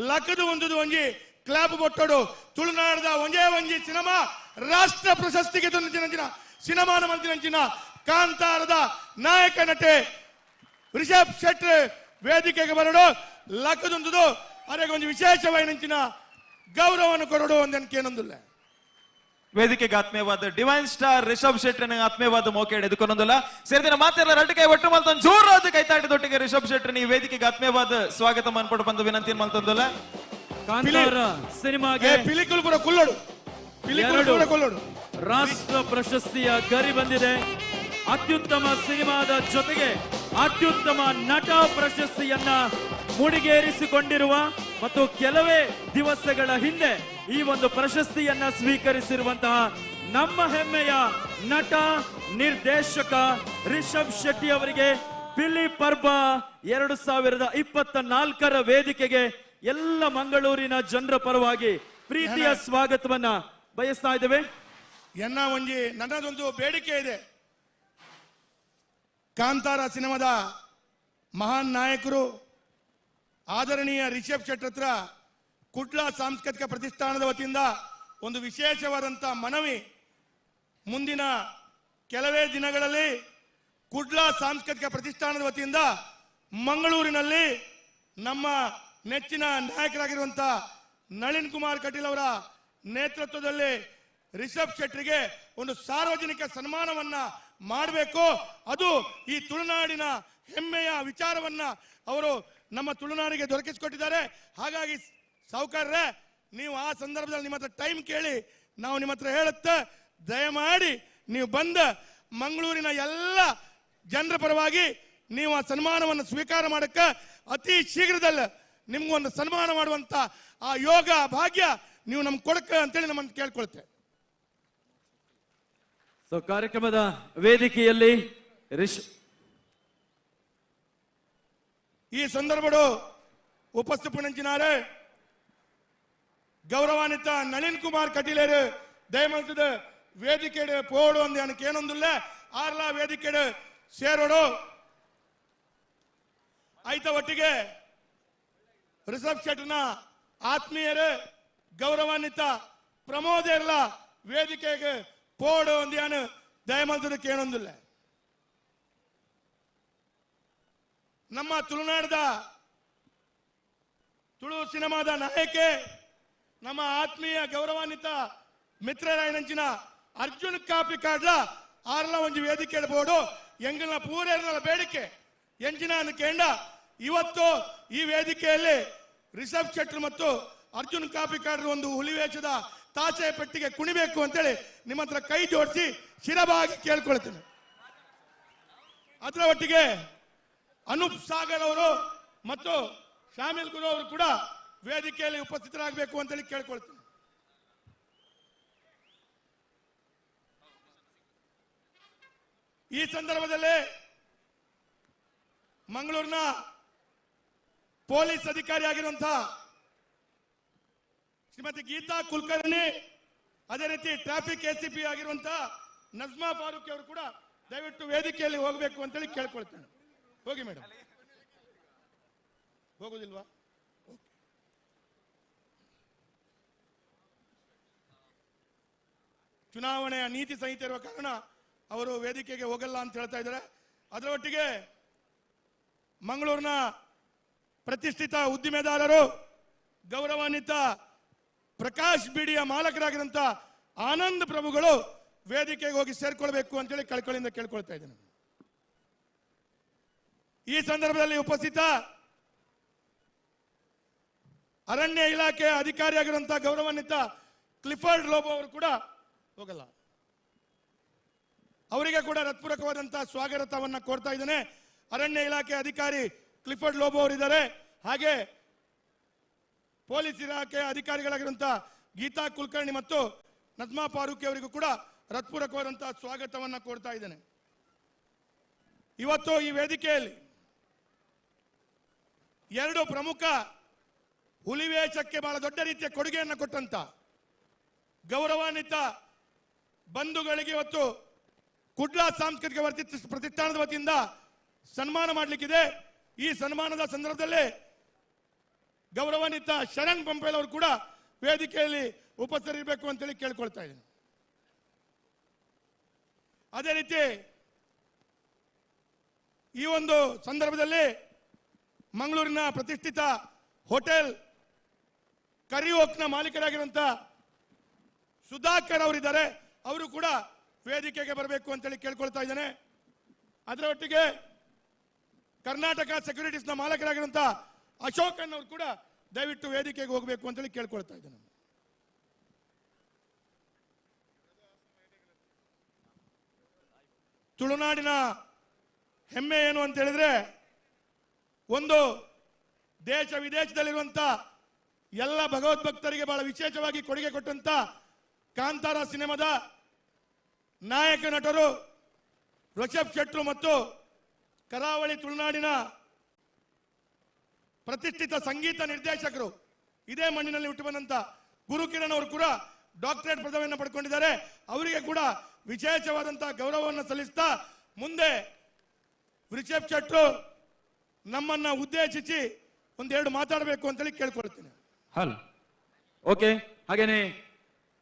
ಲಕದು ಒಂದುದು ಒಂಜಿ ಕ್ಲಾಪ್ ಬೊಟ್ಟೋಡು ತುಳುನಾಡದ ಒಂಜೇ ಒಂಜಿ ಸಿನಿಮಾ ರಾಷ್ಟ್ರ ಪ್ರಶಸ್ತಿಗೆ ತಂದಿನ ಸಿನಿಮಾನ ಮಲ್ತಿನಂಚಿನ ಕಾಂತಾರದ ನಾಯಕ ನಟೆ ರಿಷಬ್ ಶೆಟ್ಟಿ ವೇದಿಕೆಗೆ ಬರೋಡು ಲಕದೊಂದುದು ಅರೆಗೊಂಜಿ ವಿಶೇಷವಾಯಿನಂಚಿನ ಗೌರವವನ್ನು ಕೊರಡು ಒಂದನಕೇನೊಂದಿಲ್ಲ. ವೇದಿಕೆಗೆ ಆತ್ಮೀಯವಾದ ಡಿವೈನ್ ಸ್ಟಾರ್ ರಿಷಬ್ ಶೆಟ್ಟರ್ನ ಆತ್ಮೀಯವಾದ ಮೋಕೇಡ್ ಎದುಕೊಂದಲ್ಲ ಸೇರಿದಿನ ಮಾತೆಲ್ಲ ರಡ್ಡು ಕೈ ಒಟ್ಟು ಮಲ್ತೊಂದು ಜೋರಾದ ಕೈತಾಟಿ ದೊಟ್ಟಿಗೆ ರಿಷಬ್ ಶೆಟ್ಟರ್ನ ಈ ವೇದಿಕೆಗೆ ಆತ್ಮೀಯವಾದ ಸ್ವಾಗತ ಮನ್ಪಡು ಬಂದು ವಿನಂತಿ ಮಲ್ತೊಂದಲ್ಲ. ಕಾಂತಾರ ಸಿನಿಮಾಗೆ ಪಿಲಿಕುಲ್ ಪುರ ಕುಲ್ಲೋಡು ಪಿಲಿಕುಲ್ ಪುರ ಕುಲ್ಲೋಡು ರಾಷ್ಟ್ರ ಪ್ರಶಸ್ತಿಯ ಗರಿ ಬಂದಿದೆ. ಅತ್ಯುತ್ತಮ ಸಿನಿಮಾದ ಜೊತೆಗೆ ಅತ್ಯುತ್ತಮ ನಟ ಪ್ರಶಸ್ತಿಯನ್ನ ಮುಡಿಗೇರಿಸಿಕೊಂಡಿರುವ ಮತ್ತು ಕೆಲವೇ ದಿವಸಗಳ ಹಿಂದೆ ಈ ಒಂದು ಪ್ರಶಸ್ತಿಯನ್ನ ಸ್ವೀಕರಿಸಿರುವಂತಹ ನಮ್ಮ ಹೆಮ್ಮೆಯ ನಟ ನಿರ್ದೇಶಕ ರಿಷಬ್ ಶೆಟ್ಟಿ ಅವರಿಗೆ ಪಿಲಿ ಪರ್ಬ 2024 ವೇದಿಕೆಗೆ ಎಲ್ಲ ಮಂಗಳೂರಿನ ಜನರ ಪರವಾಗಿ ಪ್ರೀತಿಯ ಸ್ವಾಗತವನ್ನ ಬಯಸ್ತಾ ಇದ್ದೇವೆ. ಎನ್ನ ಒಂಜಿ ನನ್ನದೊಂದು ಬೇಡಿಕೆ ಇದೆ. ಕಾಂತಾರ ಸಿನಿಮಾದ ಮಹಾನ್ ನಾಯಕರು ಆದರಣೀಯ ರಿಷಬ್ ಶೆಟ್ಟಿ ಹತ್ರ ಕುಡ್ಲ ಸಾಂಸ್ಕೃತಿಕ ಪ್ರತಿಷ್ಠಾನದ ವತಿಯಿಂದ ಒಂದು ವಿಶೇಷವಾದಂಥ ಮನವಿ. ಮುಂದಿನ ಕೆಲವೇ ದಿನಗಳಲ್ಲಿ ಕುಡ್ಲ ಸಾಂಸ್ಕೃತಿಕ ಪ್ರತಿಷ್ಠಾನದ ವತಿಯಿಂದ ಮಂಗಳೂರಿನಲ್ಲಿ ನಮ್ಮ ನೆಚ್ಚಿನ ನಾಯಕರಾಗಿರುವಂಥ ನಳಿನ್ ಕುಮಾರ್ ಕಟೀಲ್ ಅವರ ನೇತೃತ್ವದಲ್ಲಿ ರಿಷಬ್ ಶೆಟ್ಟಿಗೆ ಒಂದು ಸಾರ್ವಜನಿಕ ಸನ್ಮಾನವನ್ನ ಮಾಡಬೇಕು. ಅದು ಈ ತುಳುನಾಡಿನ ಹೆಮ್ಮೆಯ ವಿಚಾರವನ್ನ ಅವರು ನಮ್ಮ ತುಳುನಾಡಿಗೆ ದೊರಕಿಸಿಕೊಟ್ಟಿದ್ದಾರೆ. ಹಾಗಾಗಿ ಸಾಹುಕಾರರೇ, ನೀವು ಆ ಸಂದರ್ಭದಲ್ಲಿ ನಿಮ್ಮ ಹತ್ರ ಟೈಮ್ ಕೇಳಿ ನಾವು ನಿಮ್ಮ ಹತ್ರ ಹೇಳುತ್ತೆ, ದಯಮಾಡಿ ನೀವು ಬಂದ ಮಂಗಳೂರಿನ ಎಲ್ಲ ಜನರ ಪರವಾಗಿ ನೀವು ಆ ಸನ್ಮಾನವನ್ನು ಸ್ವೀಕಾರ ಮಾಡೋಕ್ಕೆ ಅತಿ ಶೀಘ್ರದಲ್ಲೇ ನಿಮ್ಗೊಂದು ಸನ್ಮಾನ ಮಾಡುವಂಥ ಆ ಯೋಗ ಭಾಗ್ಯ ನೀವು ನಮ್ಗೆ ಕೊಡಕ್ಕೆ ಅಂತೇಳಿ ನಮ್ಮನ್ನು ಕೇಳ್ಕೊಳ್ತೇವೆ. ಸೊ ಕಾರ್ಯಕ್ರಮದ ವೇದಿಕೆಯಲ್ಲಿ ಈ ಸಂದರ್ಭಡು ಉಪಸ್ಥಿಪನಂಚಿನಾರೆ ಗೌರವಾನ್ವಿತ ನಳಿನ್ ಕುಮಾರ್ ಕಟೀಲೇರು ದಯಮಲ್ತದ ವೇದಿಕೆಡು ಪೋಡು ಅಂದ ಏನೊಂದುಲ್ಲ ಆರ್ಲಾ ವೇದಿಕೆಡು ಸೇರೋಡು. ಐತ ಒಟ್ಟಿಗೆ ರಿಷಬ್ ಶೆಟ್ಟರ್ನ ಆತ್ಮೀಯರು ಗೌರವಾನ್ವಿತ ಪ್ರಮೋದೇರ್ಲ ವೇದಿಕೆಗೆ ಪೋಡು ಅಂದ್ಯಾನು ದಯಮಲ್ತದಕ್ಕೆ ಏನೊಂದಿಲ್ಲ. ನಮ್ಮ ತುಳುನಾಡದ ತುಳು ಸಿನಿಮಾದ ನಾಯಕೆ ನಮ್ಮ ಆತ್ಮೀಯ ಗೌರವಾನ್ವಿತ ಮಿತ್ರರಾಯನಂಚಿನ ಅರ್ಜುನ್ ಕಾಪಿ ಕಾಡ್ಲ ಆರ್ಲ ಒಂಜಿ ವೇದಿಕೆ ಬೋಡು ಎಂಗಲ್ನ ಪೂರೇರ್ನ ಬೇಡಿಕೆ ಎಂಜಿನ ಕೇಂಡ ಇವತ್ತು ಈ ವೇದಿಕೆಯಲ್ಲಿ ರಿಷಬ್ ಶೆಟ್ಟರ್ ಮತ್ತು ಅರ್ಜುನ್ ಕಾಪಿ ಕಾಡ್ರ ಒಂದು ಹುಲಿವೇಷದ ತಾಚೆ ಪೆಟ್ಟಿಗೆ ಕುಣಿಬೇಕು ಅಂತೇಳಿ ನಿಮ್ಮ ಹತ್ರ ಕೈ ಜೋಡಿಸಿ ಶಿರಬಾಗಿ ಕೇಳ್ಕೊಳ್ತೇನೆ. ಅದರ ಒಟ್ಟಿಗೆ ಅನೂಪ್ ಸಾಗರ್ ಅವರು ಮತ್ತು ಶಾಮಿಲ್ ಗುರು ಅವರು ಕೂಡ ವೇದಿಕೆಯಲ್ಲಿ ಉಪಸ್ಥಿತರಾಗಬೇಕು ಅಂತೇಳಿ ಕೇಳ್ಕೊಳ್ತೇನೆ. ಈ ಸಂದರ್ಭದಲ್ಲಿ ಮಂಗಳೂರಿನ ಪೊಲೀಸ್ ಅಧಿಕಾರಿಯಾಗಿರುವಂತಹ ಶ್ರೀಮತಿ ಗೀತಾ ಕುಲಕರ್ಣಿ, ಅದೇ ರೀತಿ ಟ್ರಾಫಿಕ್ ಎಸಿಪಿ ಆಗಿರುವಂತಹ ನಜ್ಮಾ ಫಾರೂಕ್ ಅವರು ಕೂಡ ದಯವಿಟ್ಟು ವೇದಿಕೆಯಲ್ಲಿ ಹೋಗಬೇಕು ಅಂತೇಳಿ ಕೇಳ್ಕೊಳ್ತೇನೆ. ಹೋಗಿ ಮೇಡಮ್. ಹೋಗುದಿಲ್ವಾ? ಚುನಾವಣೆಯ ನೀತಿ ಸಂಹಿತೆ ಇರುವ ಕಾರಣ ಅವರು ವೇದಿಕೆಗೆ ಹೋಗಲ್ಲ ಅಂತ ಹೇಳ್ತಾ ಇದ್ದಾರೆ. ಅದರ ಒಟ್ಟಿಗೆ ಮಂಗಳೂರಿನ ಪ್ರತಿಷ್ಠಿತ ಉದ್ದಿಮೆದಾರರು ಗೌರವಾನ್ವಿತ ಪ್ರಕಾಶ್ ಬಿಡಿಯ ಮಾಲಕರಾಗಿರುವಂತ ಆನಂದ್ ಪ್ರಭುಗಳು ವೇದಿಕೆಗೆ ಹೋಗಿ ಸೇರ್ಕೊಳ್ಬೇಕು ಅಂತೇಳಿ ಕಳಕಳಿಯಿಂದ ಕೇಳ್ಕೊಳ್ತಾ ಇದ್ದೇನೆ. ಈ ಸಂದರ್ಭದಲ್ಲಿ ಉಪಸ್ಥಿತ ಅರಣ್ಯ ಇಲಾಖೆಯ ಅಧಿಕಾರಿಯಾಗಿರುವಂತಹ ಗೌರವಾನ್ವಿತ ಕ್ಲಿಫರ್ಡ್ ಲೋಬೋ ಅವರು ಕೂಡ ಹೋಗಲ್ಲ, ಅವರಿಗೆ ಕೂಡ ಹೃತ್ಪೂರ್ವಕವಾದಂತಹ ಸ್ವಾಗತವನ್ನ ಕೋರ್ತಾ ಇದ್ದೇನೆ. ಅರಣ್ಯ ಇಲಾಖೆ ಅಧಿಕಾರಿ ಕ್ಲಿಫರ್ಡ್ ಲೋಬೋ ಅವರಿದ್ದಾರೆ, ಹಾಗೆ ಪೊಲೀಸ್ ಇಲಾಖೆಯ ಅಧಿಕಾರಿಗಳಾಗಿರುವಂತಹ ಗೀತಾ ಕುಲಕರ್ಣಿ ಮತ್ತು ನಜ್ಮಾ ಫಾರೂಕಿ ಅವರಿಗೂ ಕೂಡ ಹೃತ್ಪೂರ್ವಕವಾದಂತಹ ಸ್ವಾಗತವನ್ನ ಕೋರ್ತಾ ಇದ್ದೇನೆ. ಇವತ್ತು ಈ ವೇದಿಕೆಯಲ್ಲಿ ಎರಡು ಪ್ರಮುಖ ಹುಲಿವೇಷಕ್ಕೆ ಬಹಳ ದೊಡ್ಡ ರೀತಿಯ ಕೊಡುಗೆಯನ್ನು ಕೊಟ್ಟಂತ ಗೌರವಾನ್ವಿತ ಬಂಧುಗಳಿಗೆ ಇವತ್ತು ಕುಡ್ಲ ಸಾಂಸ್ಕೃತಿಕ ಪ್ರತಿಷ್ಠಾನದ ವತಿಯಿಂದ ಸನ್ಮಾನ ಮಾಡಲಿಕ್ಕಿದೆ. ಈ ಸನ್ಮಾನದ ಸಂದರ್ಭದಲ್ಲಿ ಗೌರವಾನ್ವಿತ ಶರಣ್ ಪಂಪೇಲ್ ಅವರು ಕೂಡ ವೇದಿಕೆಯಲ್ಲಿ ಉಪಸ್ಥಿತರಿರಬೇಕು ಅಂತೇಳಿ ಕೇಳ್ಕೊಳ್ತಾ ಇದ್ದೀನಿ. ಅದೇ ರೀತಿ ಈ ಒಂದು ಸಂದರ್ಭದಲ್ಲಿ ಮಂಗಳೂರಿನ ಪ್ರತಿಷ್ಠಿತ ಹೋಟೆಲ್ ಕರಿಯೋಕ್ನ ಮಾಲೀಕರಾಗಿರುವಂಥ ಸುಧಾಕರ್ ಅವರಿದ್ದಾರೆ, ಅವರು ಕೂಡ ವೇದಿಕೆಗೆ ಬರಬೇಕು ಅಂತೇಳಿ ಕೇಳ್ಕೊಳ್ತಾ ಇದ್ದೇನೆ. ಅದರ ಒಟ್ಟಿಗೆ ಕರ್ನಾಟಕ ಸೆಕ್ಯೂರಿಟೀಸ್ನ ಮಾಲೀಕರಾಗಿರುವಂಥ ಅಶೋಕನ್ ಅವರು ಕೂಡ ದಯವಿಟ್ಟು ವೇದಿಕೆಗೆ ಹೋಗಬೇಕು ಅಂತೇಳಿ ಕೇಳ್ಕೊಳ್ತಾ ಇದ್ದೇನೆ. ತುಳುನಾಡಿನ ಹೆಮ್ಮೆ ಏನು ಅಂತ ಹೇಳಿದ್ರೆ, ಒಂದು ದೇಶ ವಿದೇಶದಲ್ಲಿರುವಂಥ ಎಲ್ಲ ಭಗವದ್ಭಕ್ತರಿಗೆ ಬಹಳ ವಿಶೇಷವಾಗಿ ಕೊಡುಗೆ ಕೊಟ್ಟಂತ ಕಾಂತಾರ ಸಿನಿಮಾದ ನಾಯಕ ನಟರು ಋಷಭ್ ಶೆಟ್ಟರು ಮತ್ತು ಕರಾವಳಿ ತುಳುನಾಡಿನ ಪ್ರತಿಷ್ಠಿತ ಸಂಗೀತ ನಿರ್ದೇಶಕರು ಇದೇ ಮಣ್ಣಿನಲ್ಲಿ ಹುಟ್ಟು ಬಂದಂತ ಗುರುಕಿರಣ್ ಅವರು ಕೂಡ ಡಾಕ್ಟರೇಟ್ ಪದವಿಯನ್ನು ಪಡ್ಕೊಂಡಿದ್ದಾರೆ. ಅವರಿಗೆ ಕೂಡ ವಿಶೇಷವಾದಂತಹ ಗೌರವವನ್ನು ಸಲ್ಲಿಸ್ತಾ ಮುಂದೆ ಋಷಭ್ ಶೆಟ್ಟರು ನಮ್ಮನ್ನ ಉದ್ದೇಶಿಸಿ ಒಂದೆರಡು ಮಾತಾಡಬೇಕು ಅಂತೇಳಿ ಕೇಳ್ಕೊಳ್ತೇನೆ. ಹಲ್ ಓಕೆ, ಹಾಗೇನೆ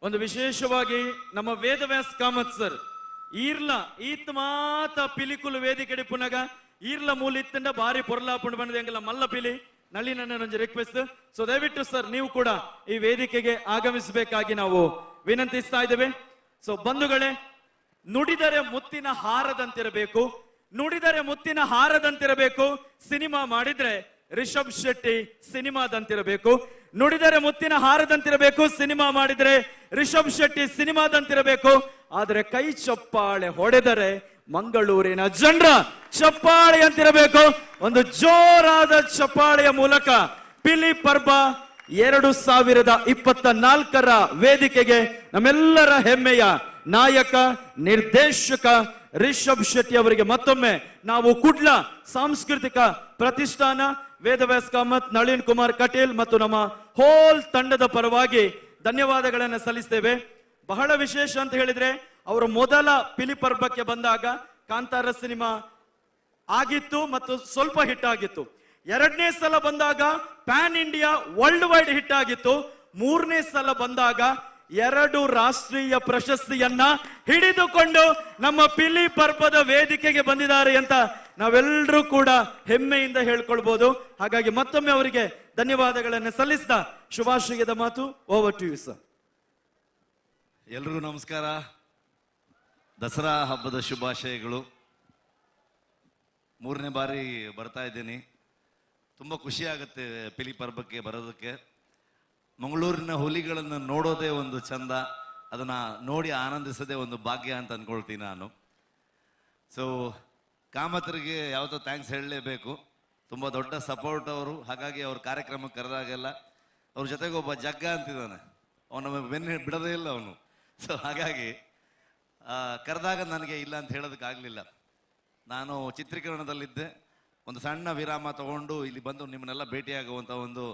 ಒಂದು ವಿಶೇಷವಾಗಿ ನಮ್ಮ ವೇದವ್ಯಾಸ್ ಕಾಮತ್ ಸರ್ ಈರ್ಲ ಈತ್ ಮಾತ ಪಿಲಿಕುಲು ವೇದಿಕೆ ಪುನಗ ಈರ್ಲ ಮೂಲಿತ್ತಂಡ ಬಾರಿ ಪೊರ್ಲಾಪುಂಡು ಬಂದ ಎಂಗಲ ಮಲ್ಲ ಪಿಲಿ ನಳಿನ ಒಂಜಿ ರಿಕ್ವೆಸ್ಟ್. ಸೊ ದಯವಿಟ್ಟು ಸರ್ ನೀವು ಕೂಡ ಈ ವೇದಿಕೆಗೆ ಆಗಮಿಸಬೇಕಾಗಿ ನಾವು ವಿನಂತಿಸ್ತಾ ಇದ್ದೇವೆ. ಸೊ ಬಂಧುಗಳೇ, ನುಡಿದರೆ ಮುತ್ತಿನ ಹಾರದಂತಿರಬೇಕು, ನುಡಿದರೆ ಮುತ್ತಿನ ಹಾರದಂತಿರಬೇಕು, ಸಿನಿಮಾ ಮಾಡಿದ್ರೆ ರಿಷಬ್ ಶೆಟ್ಟಿ ಸಿನಿಮಾದಂತಿರಬೇಕು. ನುಡಿದರೆ ಮುತ್ತಿನ ಹಾರದಂತಿರಬೇಕು, ಸಿನಿಮಾ ಮಾಡಿದ್ರೆ ರಿಷಬ್ ಶೆಟ್ಟಿ ಸಿನಿಮಾದಂತಿರಬೇಕು. ಆದರೆ ಕೈ ಚಪ್ಪಾಳೆ ಹೊಡೆದರೆ ಮಂಗಳೂರಿನ ಜನರ ಚಪ್ಪಾಳೆ ಅಂತಿರಬೇಕು. ಒಂದು ಜೋರಾದ ಚಪ್ಪಾಳೆಯ ಮೂಲಕ ಪಿಲಿ ಪರ್ಬ 2024 ವೇದಿಕೆಗೆ ನಮ್ಮೆಲ್ಲರ ಹೆಮ್ಮೆಯ ನಾಯಕ ನಿರ್ದೇಶಕ ರಿಷಬ್ ಶೆಟ್ಟಿ ಅವರಿಗೆ ಮತ್ತೊಮ್ಮೆ ನಾವು ಕುಡ್ಲ ಸಾಂಸ್ಕೃತಿಕ ಪ್ರತಿಷ್ಠಾನ, ವೇದವ್ಯಾಸ್ ಕಾಮತ್, ನಳಿನ್ ಕುಮಾರ್ ಕಟೀಲ್ ಮತ್ತು ನಮ್ಮ ಹೋಲ್ ತಂಡದ ಪರವಾಗಿ ಧನ್ಯವಾದಗಳನ್ನು ಸಲ್ಲಿಸ್ತೇವೆ. ಬಹಳ ವಿಶೇಷ ಅಂತ ಹೇಳಿದ್ರೆ, ಅವರು ಮೊದಲ ಪಿಲಿಪರ್ಬಕ್ಕೆ ಬಂದಾಗ ಕಾಂತಾರ ಸಿನಿಮಾ ಆಗಿತ್ತು ಮತ್ತು ಸ್ವಲ್ಪ ಹಿಟ್ ಆಗಿತ್ತು. ಎರಡನೇ ಸಲ ಬಂದಾಗ pan India world wide hit ಆಗಿತ್ತು. ಮೂರನೇ ಸಲ ಬಂದಾಗ 2 ರಾಷ್ಟ್ರೀಯ ಪ್ರಶಸ್ತಿಯನ್ನ ಹಿಡಿದುಕೊಂಡು ನಮ್ಮ ಪಿಲಿ ಪರ್ಬದ ವೇದಿಕೆಗೆ ಬಂದಿದ್ದಾರೆ ಅಂತ ನಾವೆಲ್ಲರೂ ಕೂಡ ಹೆಮ್ಮೆಯಿಂದ ಹೇಳ್ಕೊಳ್ಬೋದು. ಹಾಗಾಗಿ ಮತ್ತೊಮ್ಮೆ ಅವರಿಗೆ ಧನ್ಯವಾದಗಳನ್ನು ಸಲ್ಲಿಸಿದ ಶುಭಾಶಯದ ಮಾತು ಓವರ್ ಟು you sir. ಎಲ್ರಿಗೂ ನಮಸ್ಕಾರ, ದಸರಾ ಹಬ್ಬದ ಶುಭಾಶಯಗಳು. 3ನೇ ಬಾರಿ ಬರ್ತಾ ಇದ್ದೀನಿ, ತುಂಬ ಖುಷಿಯಾಗುತ್ತೆ ಪಿಲಿ ಪರ್ಬಕ್ಕೆ ಬರೋದಕ್ಕೆ. ಮಂಗಳೂರಿನ ಹುಲಿಗಳನ್ನು ನೋಡೋದೇ ಒಂದು ಚಂದ, ಅದನ್ನು ನೋಡಿ ಆನಂದಿಸೋದೇ ಒಂದು ಭಾಗ್ಯ ಅಂತ ಅಂದ್ಕೊಳ್ತೀನಿ ನಾನು. ಸೊ ಕಾಮತ್ರಿಗೆ ಯಾವತ್ತೂ thanks ಹೇಳಲೇಬೇಕು, ತುಂಬ ದೊಡ್ಡ ಸಪೋರ್ಟ್ ಅವರು. ಹಾಗಾಗಿ ಅವ್ರ ಕಾರ್ಯಕ್ರಮಕ್ಕೆ ಕರೆದಾಗೆಲ್ಲ ಅವ್ರ ಜೊತೆಗೆ ಒಬ್ಬ ಜಗ್ಗ ಅಂತಿದ್ದಾನೆ, ಅವನ ಬೆನ್ನು ಬಿಡೋದೇ ಇಲ್ಲ ಅವನು. ಸೊ ಹಾಗಾಗಿ ಕರೆದಾಗ ನನಗೆ ಇಲ್ಲ ಅಂತ ಹೇಳೋದಕ್ಕಾಗಲಿಲ್ಲ. ನಾನು ಚಿತ್ರೀಕರಣದಲ್ಲಿದ್ದೆ, ಒಂದು ಸಣ್ಣ ವಿರಾಮ ತಗೊಂಡು ಇಲ್ಲಿ ಬಂದು ನಿಮ್ಮನ್ನೆಲ್ಲ ಭೇಟಿಯಾಗುವಂಥ ಒಂದು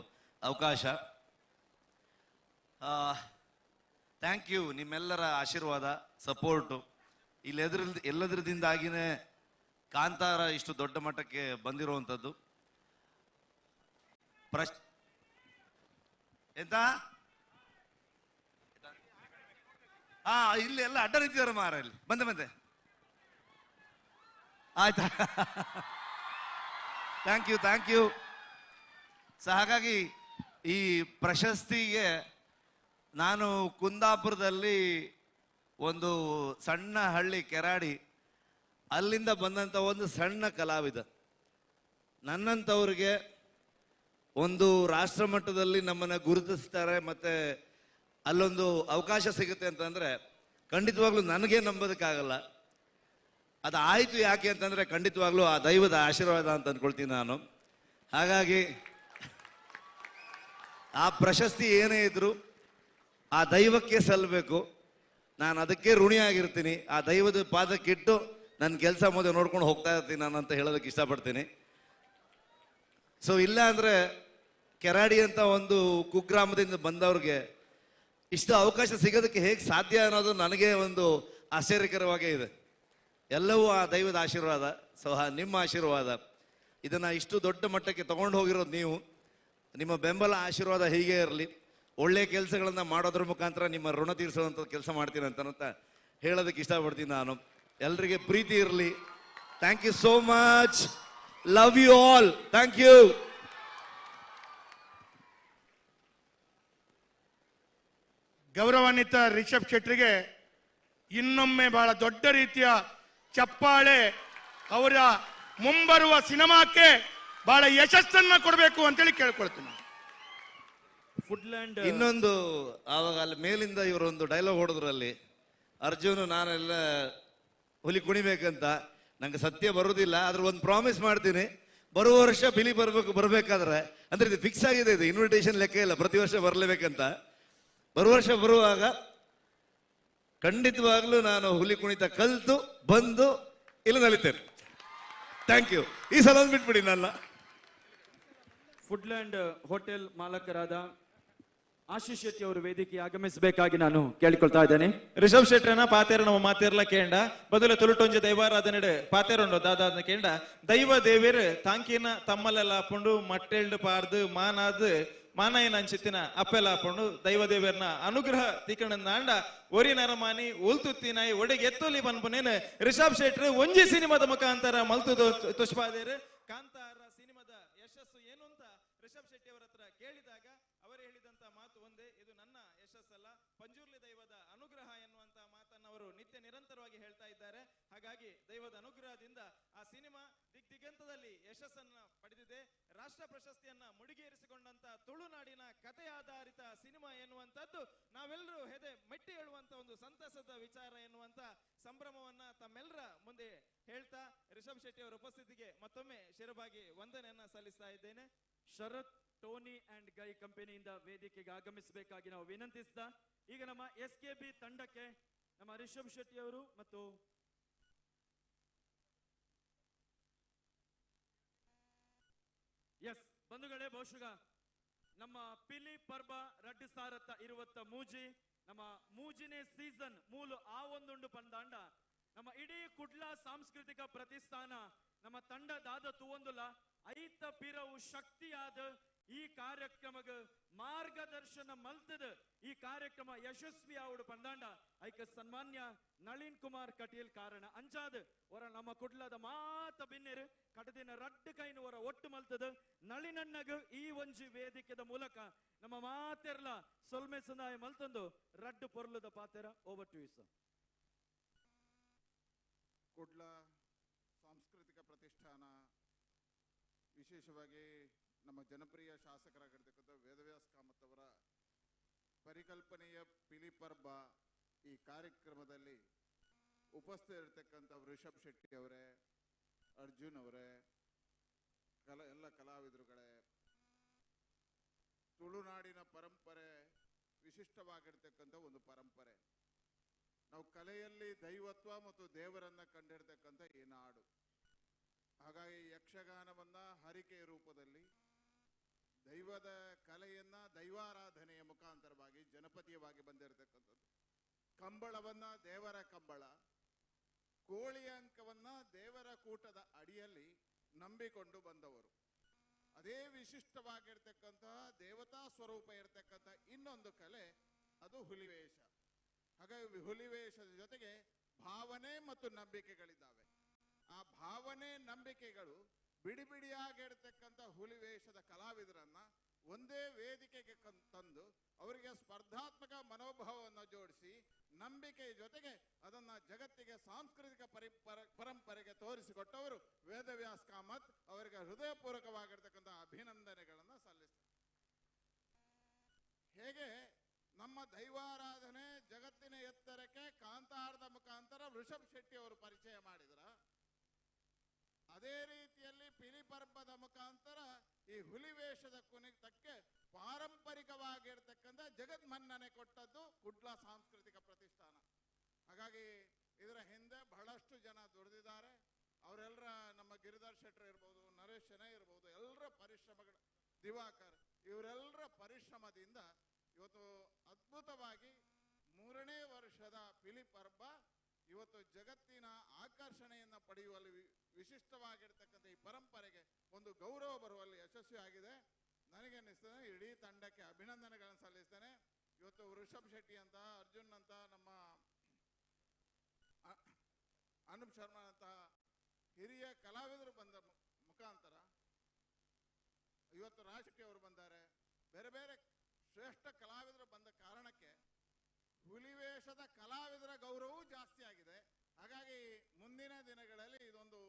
ಅವಕಾಶ. Thank you, ನಿಮ್ಮೆಲ್ಲರ ಆಶೀರ್ವಾದ ಸಪೋರ್ಟು ಇಲ್ಲಿ ಎಲ್ಲದರದಿಂದಾಗಿಯೇ ಕಾಂತಾರ ಇಷ್ಟು ದೊಡ್ಡ ಮಟ್ಟಕ್ಕೆ ಬಂದಿರುವಂಥದ್ದು. ಎಂತ ಇಲ್ಲಿ ಎಲ್ಲ ಅಡ್ಡ ನಿಂತಿದ್ದಾರೆ ಮಾರ, ಇಲ್ಲಿ ಬಂದೆ ಬಂದೆ ಆಯ್ತಾ, thank you thank you. So ಹಾಗಾಗಿ ಈ ಪ್ರಶಸ್ತಿಗೆ ನಾನು ಕುಂದಾಪುರದಲ್ಲಿ ಒಂದು ಸಣ್ಣ ಹಳ್ಳಿ ಕೆರಾಡಿ, ಅಲ್ಲಿಂದ ಬಂದಂಥ ಒಂದು ಸಣ್ಣ ಕಲಾವಿದ. ನನ್ನಂಥವ್ರಿಗೆ ಒಂದು ರಾಷ್ಟ್ರ ಮಟ್ಟದಲ್ಲಿ ನಮ್ಮನ್ನು ಗುರುತಿಸ್ತಾರೆ ಮತ್ತು ಅಲ್ಲೊಂದು ಅವಕಾಶ ಸಿಗುತ್ತೆ ಅಂತಂದರೆ ಖಂಡಿತವಾಗ್ಲೂ ನನಗೆ ನಂಬೋದಕ್ಕಾಗಲ್ಲ. ಅದು ಆಯಿತು ಯಾಕೆ ಅಂತಂದರೆ ಖಂಡಿತವಾಗ್ಲೂ ಆ ದೈವದ ಆಶೀರ್ವಾದ ಅಂತ ಅಂದ್ಕೊಳ್ತೀನಿ ನಾನು. ಹಾಗಾಗಿ ಆ ಪ್ರಶಸ್ತಿ ಏನೇ ಇದ್ರೂ ಆ ದೈವಕ್ಕೆ ಸಲ್ಲಬೇಕು, ನಾನು ಅದಕ್ಕೆ ಋಣಿಯಾಗಿರ್ತೀನಿ. ಆ ದೈವದ ಪಾದಕ್ಕಿಟ್ಟು ನನ್ನ ಕೆಲಸ ಮೊದಲು ನೋಡ್ಕೊಂಡು ಹೋಗ್ತಾ ಇರ್ತೀನಿ ನಾನು ಅಂತ ಹೇಳೋದಕ್ಕೆ ಇಷ್ಟಪಡ್ತೀನಿ. ಸೊ ಇಲ್ಲ ಅಂದರೆ ಕೆರಾಡಿ ಅಂತ ಒಂದು ಕುಗ್ರಾಮದಿಂದ ಬಂದವ್ರಿಗೆ ಇಷ್ಟು ಅವಕಾಶ ಸಿಗೋದಕ್ಕೆ ಹೇಗೆ ಸಾಧ್ಯ ಅನ್ನೋದು ನನಗೆ ಒಂದು ಆಶ್ಚರ್ಯಕರವಾಗೇ ಇದೆ. ಎಲ್ಲವೂ ಆ ದೈವದ ಆಶೀರ್ವಾದ, ಸೊ ನಿಮ್ಮ ಆಶೀರ್ವಾದ. ಇದನ್ನು ಇಷ್ಟು ದೊಡ್ಡ ಮಟ್ಟಕ್ಕೆ ತಗೊಂಡು ಹೋಗಿರೋದು ನೀವು. ನಿಮ್ಮ ಬೆಂಬಲ ಆಶೀರ್ವಾದ ಹೀಗೆ ಇರಲಿ. ಒಳ್ಳೆಯ ಕೆಲಸಗಳನ್ನು ಮಾಡೋದ್ರ ಮುಖಾಂತರ ನಿಮ್ಮ ಋಣ ತೀರಿಸುವಂಥ ಕೆಲಸ ಮಾಡ್ತೀನಿ ಅಂತ ಹೇಳೋದಕ್ಕೆ ಇಷ್ಟಪಡ್ತೀನಿ ನಾನು. ಎಲ್ರಿಗೆ ಪ್ರೀತಿ ಇರಲಿ. Thank you so much, love you all, thank you. ಗೌರವಾನ್ವಿತ ರಿಷಬ್ ಶೆಟ್ಟರಿಗೆ ಇನ್ನೊಮ್ಮೆ ಬಹಳ ದೊಡ್ಡ ರೀತಿಯ ಚಪ್ಪಾಳೆ. ಅವರ ಮುಂಬರುವ ಸಿನಿಮಾಕ್ಕೆ ಬಹಳ ಯಶಸ್ಸನ್ನ ಕೊಡಬೇಕು ಅಂತೇಳಿ ಕೇಳ್ಕೊಳ್ತೀನಿ. ಫುಡ್ಲ್ಯಾಂಡ್ ಇನ್ನೊಂದು, ಆವಾಗ ಅಲ್ಲಿ ಮೇಲಿಂದ ಇವರೊಂದು ಡೈಲಾಗ್ ಹೊಡೆದ್ರಲ್ಲಿ, ಅರ್ಜುನ್ ನಾನೆಲ್ಲ ಹುಲಿ ಕುಣಿಬೇಕಂತ, ನಂಗೆ ಸತ್ಯ ಬರೋದಿಲ್ಲ, ಆದ್ರೆ ಒಂದು ಪ್ರಾಮಿಸ್ ಮಾಡ್ತೀನಿ, ಬರುವ ವರ್ಷ ಪಿಲಿ ಬರ್ಬೇಕು. ಬರಬೇಕಾದ್ರೆ ಅಂದ್ರೆ ಇದು ಫಿಕ್ಸ್ ಆಗಿದೆ, ಇದು ಇನ್ವಿಟೇಷನ್ ಲೆಕ್ಕ ಇಲ್ಲ, ಪ್ರತಿ ವರ್ಷ ಬರಲೇಬೇಕಂತ. ಬರುವ ವರ್ಷ ಬರುವಾಗ ಖಂಡಿತವಾಗ್ಲೂ ನಾನು ಹುಲಿ ಕುಣಿತ ಕಲಿತು ಬಂದು ಇಲ್ಲಿ ನಲಿತೇನೆ. Thank you. ಈ ಸಲ ಒಂದು ಬಿಟ್ಬಿಡಿ ನನ್ನ. ಫುಡ್ಲ್ಯಾಂಡ್ ಹೋಟೆಲ್ ಮಾಲಕರಾದ ಆಶೀಶ್ ಶೆಟ್ಟಿ ಅವರು ವೇದಿಕೆ ಆಗಮಿಸಬೇಕಾಗಿ ನಾನು ಕೇಳಿಕೊಳ್ತಾ ಇದ್ದೇನೆ. ರಿಷಬ್ ಶೆಟ್ಟರನ ಪಾತೇರ ನಮ್ಮ ಮಾತೇರ್ಲ ಕೇಂಡ ಬದಲು ತುಳುಟೊಂಜಿ ದೈವಾರಾಧನೆ ಪಾತೇರುಂಡು ದಾದಾದ ಕೇಂಡ ದೈವ ದೇವೇರ್ ತಾಂಕಿನ ತಮ್ಮಲೆಲ್ಲ ಪುಂಡು ಮಟ್ಟೆಲ್ಡು ಪಾರ್ದು ಮಾನಾದ್ ಮಾನಾಯನ ಅಂಚಿತ್ತಿನ ಅಪ್ಪೆಲ್ಲ ಪುಂಡು ದೈವ ದೇವೇರ್ನ ಅನುಗ್ರಹ ತಿಕ್ಕಣಂದಾಂಡ ಒರಿ ನರಮಾನಿ ಉಲ್ತುತ್ತಿನಾಯಿ ಒಡೆಗೆ ಎತ್ತೊಲಿ ಬನ್ಪುನೇನು ರಿಷಬ್ ಶೆಟ್ಟರ್ ಒಂಜಿ ಸಿನಿಮಾದ ಮುಖಾಂತರ ಮಲ್ತು ತುಷ್ಪಾದೇರು. ಕಾಂತಾರ ಸಿನಿಮಾದ ಯಶಸ್ಸು ಏನು ಅಂತ ರಿಷಬ್ ಶೆಟ್ಟಿ ಅವರ ಹತ್ರ ಕೇಳಿದಾಗ ಅವರು ಹೇಳಿದಂತ ಮಾತು ಒಂದೇ, ಇದು ನನ್ನ ಯಶಸ್ಸಲ್ಲ, ಪಂಜುರ್ಲಿ ದೈವದ ಅನುಗ್ರಹ ಎನ್ನುವಂತ ಮಾತನ್ನು ಅವರು ನಿತ್ಯ ನಿರಂತರವಾಗಿ ಹೇಳ್ತಾ ಇದ್ದಾರೆ. ಹಾಗಾಗಿ ದೈವದ ಅನುಗ್ರಹದಿಂದ ಆ ಸಿನಿಮಾ ದಿಗ್ದಿಗಂತದಲ್ಲಿ ಯಶಸ್ಸನ್ನ ಪಡೆದಿದೆ. ರಾಷ್ಟ್ರ ಪ್ರಶಸ್ತಿಯನ್ನ ಮುಡಿಗೇರಿಸಿಕೊಂಡಂತ ತುಳುನಾಡಿನ ಕಥೆ ಆಧಾರಿತ ಸಿನಿಮಾ ಎನ್ನುವಂಥದ್ದು ನಾವೆಲ್ಲರೂ ಹೆದೆ ಮೆಟ್ಟಿ ಹೇಳುವಂತ ಒಂದು ಸಂತಸದ ವಿಚಾರ ಎನ್ನುವಂತ ಸಂಭ್ರಮವನ್ನ ತಮ್ಮೆಲ್ಲರ ಮುಂದೆ ಹೇಳ್ತಾ ರಿಷಬ್ ಶೆಟ್ಟಿ ಅವರ ಉಪಸ್ಥಿತಿಗೆ ಮತ್ತೊಮ್ಮೆ ಶಿರಬಾಗಿ ವಂದನೆಯನ್ನ ಸಲ್ಲಿಸ್ತಾ ಇದ್ದೇನೆ. ಶರತ್ ಟೋನಿ ಅಂಡ್ ಗೈ ಕಂಪನಿಯಿಂದ ವೇದಿಕೆಗೆ ಆಗಮಿಸಬೇಕಾಗಿ ನಾವು ವಿನಂತಿಸ್ತಾ ಈಗ ನಮ್ಮ ಎಸ್ ಕೆ ಬಿ ತಂಡಕ್ಕೆ ನಮ್ಮ ರಿಷಬ್ ಶೆಟ್ಟಿ ಅವರು ಮತ್ತು ಎಸ್ ಬಂಧುಗಳೇ, ಬಹುಶಃ ನಮ್ಮ ಪಿಲಿ ಪರ್ಬ 2023 ನಮ್ಮ ಮೂಜಿನೇ ಸೀಸನ್ ಮೂಲು ಆ ಒಂದುಂಡು ಪಂದಾಂಡ ನಮ್ಮ ಇಡೀ ಕುಡ್ಲ ಸಾಂಸ್ಕೃತಿಕ ಪ್ರತಿಷ್ಠಾನ ನಮ್ಮ ತಂಡ ದಾದ ತೂವೊಂದುಲ ಐತ ಪಿರವು ಶಕ್ತಿಯಾದ ಈ ಕಾರ್ಯಕ್ರಮಗ ಮಾರ್ಗದರ್ಶನ ಮಲ್ತದ ಈ ಕಾರ್ಯಕ್ರಮ ಯಶಸ್ವಿ ಆವುಡು ಪಂದಾಂಡ ಐಕ ಸನ್ಮಾನ್ಯ ನಳಿನ್ ಕುಮಾರ್ ಕಟೀಲ್ ಕಾರಣ ಅಂಚಾದ ಒರ ನಮ್ಮ ಕುಡ್ಲದ ಮಾತ ಬಿನ್ನೆರು ಕಟದಿನ ರಡ್ಡು ಕೈನು ಒರ ಒಟ್ಟು ಮಲ್ತದ ನಳಿನಣ್ಣಗ ಈ ಒಂಜಿ ವೇದಿಕೆದ ಮೂಲಕ ನಮ್ಮ ಮಾತೆರ್ಲ ಸೊಲ್ಮೆ ಸಂದಾಯ ಮಲ್ತಂದು ರಡ್ಡು ಪೊರ್ಲುದ ಪಾತೆರ. Over to you sir. Kudla ಸಾಂಸ್ಕೃತಿಕ ಪ್ರತಿಷ್ಠಾನ ವಿಶೇಷವಾಗಿ ನಮ್ಮ ಜನಪ್ರಿಯ ಶಾಸಕರಾಗಿರ್ತಕ್ಕಂಥ ವೇದವ್ಯಾಸ್ ಕಾಮತ್ ಅವರ ಪರಿಕಲ್ಪನೆಯ ಪಿಲಿಪರ್ಬ ಈ ಕಾರ್ಯಕ್ರಮದಲ್ಲಿ ಉಪಸ್ಥಿತರಿರ್ತಕ್ಕಂಥ ಋಷಭ್ ಶೆಟ್ಟಿ ಅವರೇ, ಅರ್ಜುನ್ ಅವರೇ, ಎಲ್ಲ ಕಲಾವಿದರುಗಳೇ, ತುಳುನಾಡಿನ ಪರಂಪರೆ ವಿಶಿಷ್ಟವಾಗಿರ್ತಕ್ಕಂಥ ಒಂದು ಪರಂಪರೆ. ನಾವು ಕಲೆಯಲ್ಲಿ ದೈವತ್ವ ಮತ್ತು ದೇವರನ್ನು ಕಂಡಿರ್ತಕ್ಕಂಥ ಈ ನಾಡು. ಹಾಗಾಗಿ ಯಕ್ಷಗಾನವನ್ನ ಹರಿಕೆಯ ರೂಪದಲ್ಲಿ, ದೈವದ ಕಲೆಯನ್ನ ದೈವಾರಾಧನೆಯ ಮುಖಾಂತರವಾಗಿ ಜನಪದೀಯವಾಗಿ ಬಂದಿರತಕ್ಕಂಥದ್ದು. ಕಂಬಳವನ್ನ ದೇವರ ಕಂಬಳ, ಕೋಳಿಯ ಅಂಕವನ್ನ ದೇವರ ಕೂಟದ ಅಡಿಯಲ್ಲಿ ನಂಬಿಕೊಂಡು ಬಂದವರು. ಅದೇ ವಿಶಿಷ್ಟವಾಗಿರ್ತಕ್ಕಂತಹ ದೇವತಾ ಸ್ವರೂಪ ಇರತಕ್ಕಂಥ ಇನ್ನೊಂದು ಕಲೆ ಅದು ಹುಲಿವೇಷ. ಹಾಗಾಗಿ ಹುಲಿವೇಷದ ಜೊತೆಗೆ ಭಾವನೆ ಮತ್ತು ನಂಬಿಕೆಗಳಿದ್ದಾವೆ. ಆ ಭಾವನೆ ನಂಬಿಕೆಗಳು ಬಿಡಿ ಬಿಡಿಯಾಗಿರ್ತಕ್ಕಂಥ ಹುಲಿವೇಷದ ಕಲಾವಿದರನ್ನ ಒಂದೇ ವೇದಿಕೆಗೆ ತಂದು ಅವರಿಗೆ ಸ್ಪರ್ಧಾತ್ಮಕ ಮನೋಭಾವವನ್ನು ಜೋಡಿಸಿ ನಂಬಿಕೆಯ ಜೊತೆಗೆ ಅದನ್ನ ಜಗತ್ತಿಗೆ ಸಾಂಸ್ಕೃತಿಕ ಪರಂಪರೆಗೆ ತೋರಿಸಿಕೊಟ್ಟವರು ವೇದವ್ಯಾಸ್ ಕಾಮತ್. ಅವರಿಗೆ ಹೃದಯಪೂರ್ವಕವಾಗಿರ್ತಕ್ಕಂಥ ಅಭಿನಂದನೆಗಳನ್ನು ಸಲ್ಲಿಸ್ತಾರೆ. ಹೇಗೆ ನಮ್ಮ ದೈವಾರಾಧನೆ ಜಗತ್ತಿನ ಎತ್ತರಕ್ಕೆ ಕಾಂತಾರದ ಮುಖಾಂತರ ಋಷಭ್ ಶೆಟ್ಟಿ ಅವರು ಪರಿಚಯ ಮಾಡಿದ್ರ, ಅದೇ ರೀತಿಯಲ್ಲಿ ಪಿಲಿಪರ್ಬದ ಮುಖಾಂತರ ಈ ಹುಲಿವೇಷದ ಕುಣಿತಕ್ಕೆ ಪಾರಂಪರಿಕವಾಗಿರ್ತಕ್ಕಂಥ ಜಗನ್ಮನ್ನನೆ ಕೊಟ್ಟದ್ದು ಕುಡ್ಲ ಸಾಂಸ್ಕೃತಿಕ ಪ್ರತಿಷ್ಠಾನ. ಹಾಗಾಗಿ ಇದರ ಹಿಂದೆ ಬಹಳಷ್ಟು ಜನ ದುಡಿದಿದ್ದಾರೆ. ಅವರೆಲ್ಲರ ನಮ್ಮ ಗಿರಿಧರ್ ಶೆಟ್ಟರ್ ಇರ್ಬೋದು, ನರೇಶ್ ಶೆಣೈ ಇರ್ಬೋದು, ಎಲ್ಲರ ಪರಿಶ್ರಮಗಳ, ದಿವಾಕರ್, ಇವರೆಲ್ಲರ ಪರಿಶ್ರಮದಿಂದ ಇವತ್ತು ಅದ್ಭುತವಾಗಿ 3ನೇ ವರ್ಷದ ಪಿಲಿಪರ್ಬ ಇವತ್ತು ಜಗತ್ತಿನ ಆಕರ್ಷಣೆಯನ್ನು ಪಡೆಯುವಲ್ಲಿ ವಿಶಿಷ್ಟವಾಗಿರ್ತಕ್ಕಂಥ ಈ ಪರಂಪರೆಗೆ ಒಂದು ಗೌರವ ಬರುವಲ್ಲಿ ಯಶಸ್ವಿಯಾಗಿದೆ. ನನಗೆ ಅನ್ನಿಸ್ತದೆ ಇಡೀ ತಂಡಕ್ಕೆ ಅಭಿನಂದನೆಗಳನ್ನು ಸಲ್ಲಿಸ್ತೇನೆ. ಇವತ್ತು ಋಷಭ್ ಶೆಟ್ಟಿ ಅಂತ, ಅರ್ಜುನ್ ಅಂತ, ನಮ್ಮ ಅನೂಪ್ ಶರ್ಮಾ ಅಂತಹ ಹಿರಿಯ ಕಲಾವಿದರು ಬಂದ ಮುಖಾಂತರ ಇವತ್ತು ರಾಜ್ ಶೆಟ್ಟಿ ಅವರು ಬಂದ್ದಾರೆ. ಬೇರೆ ಬೇರೆ ಶ್ರೇಷ್ಠ ಕಲಾವಿದರು ಬಂದ ಕಾರಣಕ್ಕೆ ಹುಲಿವೇಷದ ಕಲಾವಿದರ ಗೌರವವೂ ಜಾಸ್ತಿ ಆಗಿದೆ. ಹಾಗಾಗಿ ಮುಂದಿನ ದಿನಗಳಲ್ಲಿ ಇದೊಂದು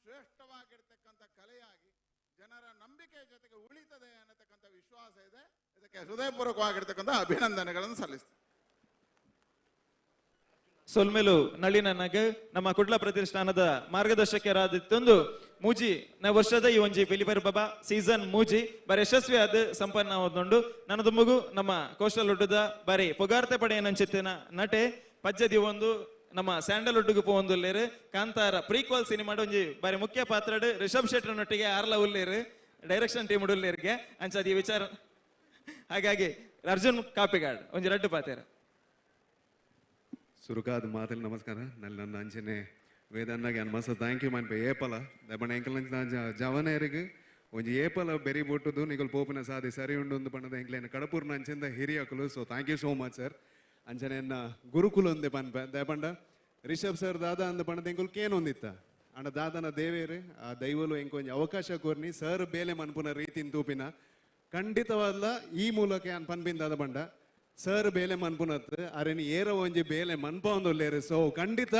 ಶ್ರೇಷ್ಠವಾಗಿರ್ತಕ್ಕಂಥ ಕಲೆಯಾಗಿ ಜನರ ನಂಬಿಕೆಯ ಜೊತೆಗೆ ಉಳಿತದೆ ಅನ್ನತಕ್ಕಂಥ ವಿಶ್ವಾಸ ಇದೆ. ಇದಕ್ಕೆ ಹೃದಯಪೂರ್ವಕವಾಗಿರ್ತಕ್ಕಂಥ ಅಭಿನಂದನೆಗಳನ್ನು ಸಲ್ಲಿಸ್ತೇನೆ. ಸೊಲ್ಮೆಲು ನಳಿನನಗ ನಮ್ಮ ಕುಡ್ಲ ಪ್ರತಿಷ್ಠಾನದ ಮಾರ್ಗದರ್ಶಕರಾದಿತ್ತೊಂದು ಮೂಜಿ ನ ವರ್ಷದ ಈ ಒಂಜಿ ಪಿಲಿಪರ್ಬ ಸೀಸನ್ ಮೂಜಿ ಬಾರಿ ಯಶಸ್ವಿ ಆದ ಸಂಪನ್ನ ಆವೊಂದುಂಡು. ನನ್ನ ಮಗು ನಮ್ಮ ಕೋಸ್ಟಲ್ ಒಡ್ಡುದ ಬಾರಿ ಪುಗಾರ್ತೆ ಪಡೆಯನಂಚಿತ್ತಿನ ನಟೆ ಪಜ್ಜದಿ ಒಂದು ನಮ್ಮ ಸ್ಯಾಂಡಲ್ವುಡ್ಗೆ ಪೋವೊಂದುಲ್ಲೇರು ಕಾಂತಾರ ಪ್ರೀಕ್ವಲ್ ಸಿನಿಮಾಡ್ ಒಂಜಿ ಬಾರಿ ಮುಖ್ಯ ಪಾತ್ರಡ್ ರಿಷಬ್ ಶೆಟ್ಟರ್ನೊಟ್ಟಿಗೆ ಆರ್ಲ ಉಲ್ಲೇರು ಡೈರೆಕ್ಷನ್ ಟೀಮ್ ಉಲ್ಲೇರ್ಗೆ ಅಂಚಾದ ಈ ವಿಚಾರ. ಹಾಗಾಗಿ ಅರ್ಜುನ್ ಕಾಪಿಗಾಡ್ ಒಂಜಿ ರಡ್ಡು ಪಾತೇರ. ಸುರುಕಾದ ಮಾತಲ್ಲಿ ನಮಸ್ಕಾರ. ನನ್ನ ಅಂಚನೆ ವೇದನ್ನಾಗೆ ಅನ್ಮಸ thank you ಮನ್ಪೆ ಏಪಲ ದಯಪಂಡ ಎಂಕಲ್ ಜವನೇರಿಗೆ ಒಂಜಿ ಏಪಲ ಬೆರಿ ಬೊಟ್ಟುದು ನಿಗಲ್ ಪೋಪಿನ ಸಾದಿ ಸರಿ ಉಂಡು ಒಂದು ಪಣ್ಣದ ಎಂಕ್ಲೇನ ಕಡಪೂರ್ನ ಅಂಚಿಂದ ಹಿರಿಯಕಲು. So thank you so much sir. ಅಂಚನೆಯನ್ನ ಗುರುಕುಲ ಒಂದೇ ಪನ್ಪೆ ದಯಪಂಡ ರಿಷಬ್ ಸರ್ ದಾದಾ ಅಂದ ಪಣ್ಣದ ಎಂಕುಲ್ ಕೇನೊಂದಿತ್ತ ಅಂಡ ದಾದನ ದೇವೇರು ಆ ದೈವಲು ಎಂಕೊಂಜಿ ಅವಕಾಶ ಕೋರ್ನಿ ಸರ್ ಬೇಲೆ ಮನ್ಪುನ ರೀತಿನ ತೂಪಿನ ಖಂಡಿತವಾದ್ಲ ಈ ಮೂಲಕ ಯಾನ್ ಪನ್ಪಿನ ದಾದ ಬಂಡ ಸರ್ ಬೇಲೆ ಮನ್ಪುನತ್ ಅರೆನಿ ಏರ ಒಂಜಿ ಬೇಲೆ ಮನ್ಪ ಒಂದೊಲ್ಲೇರು. ಸೊ ಖಂಡಿತ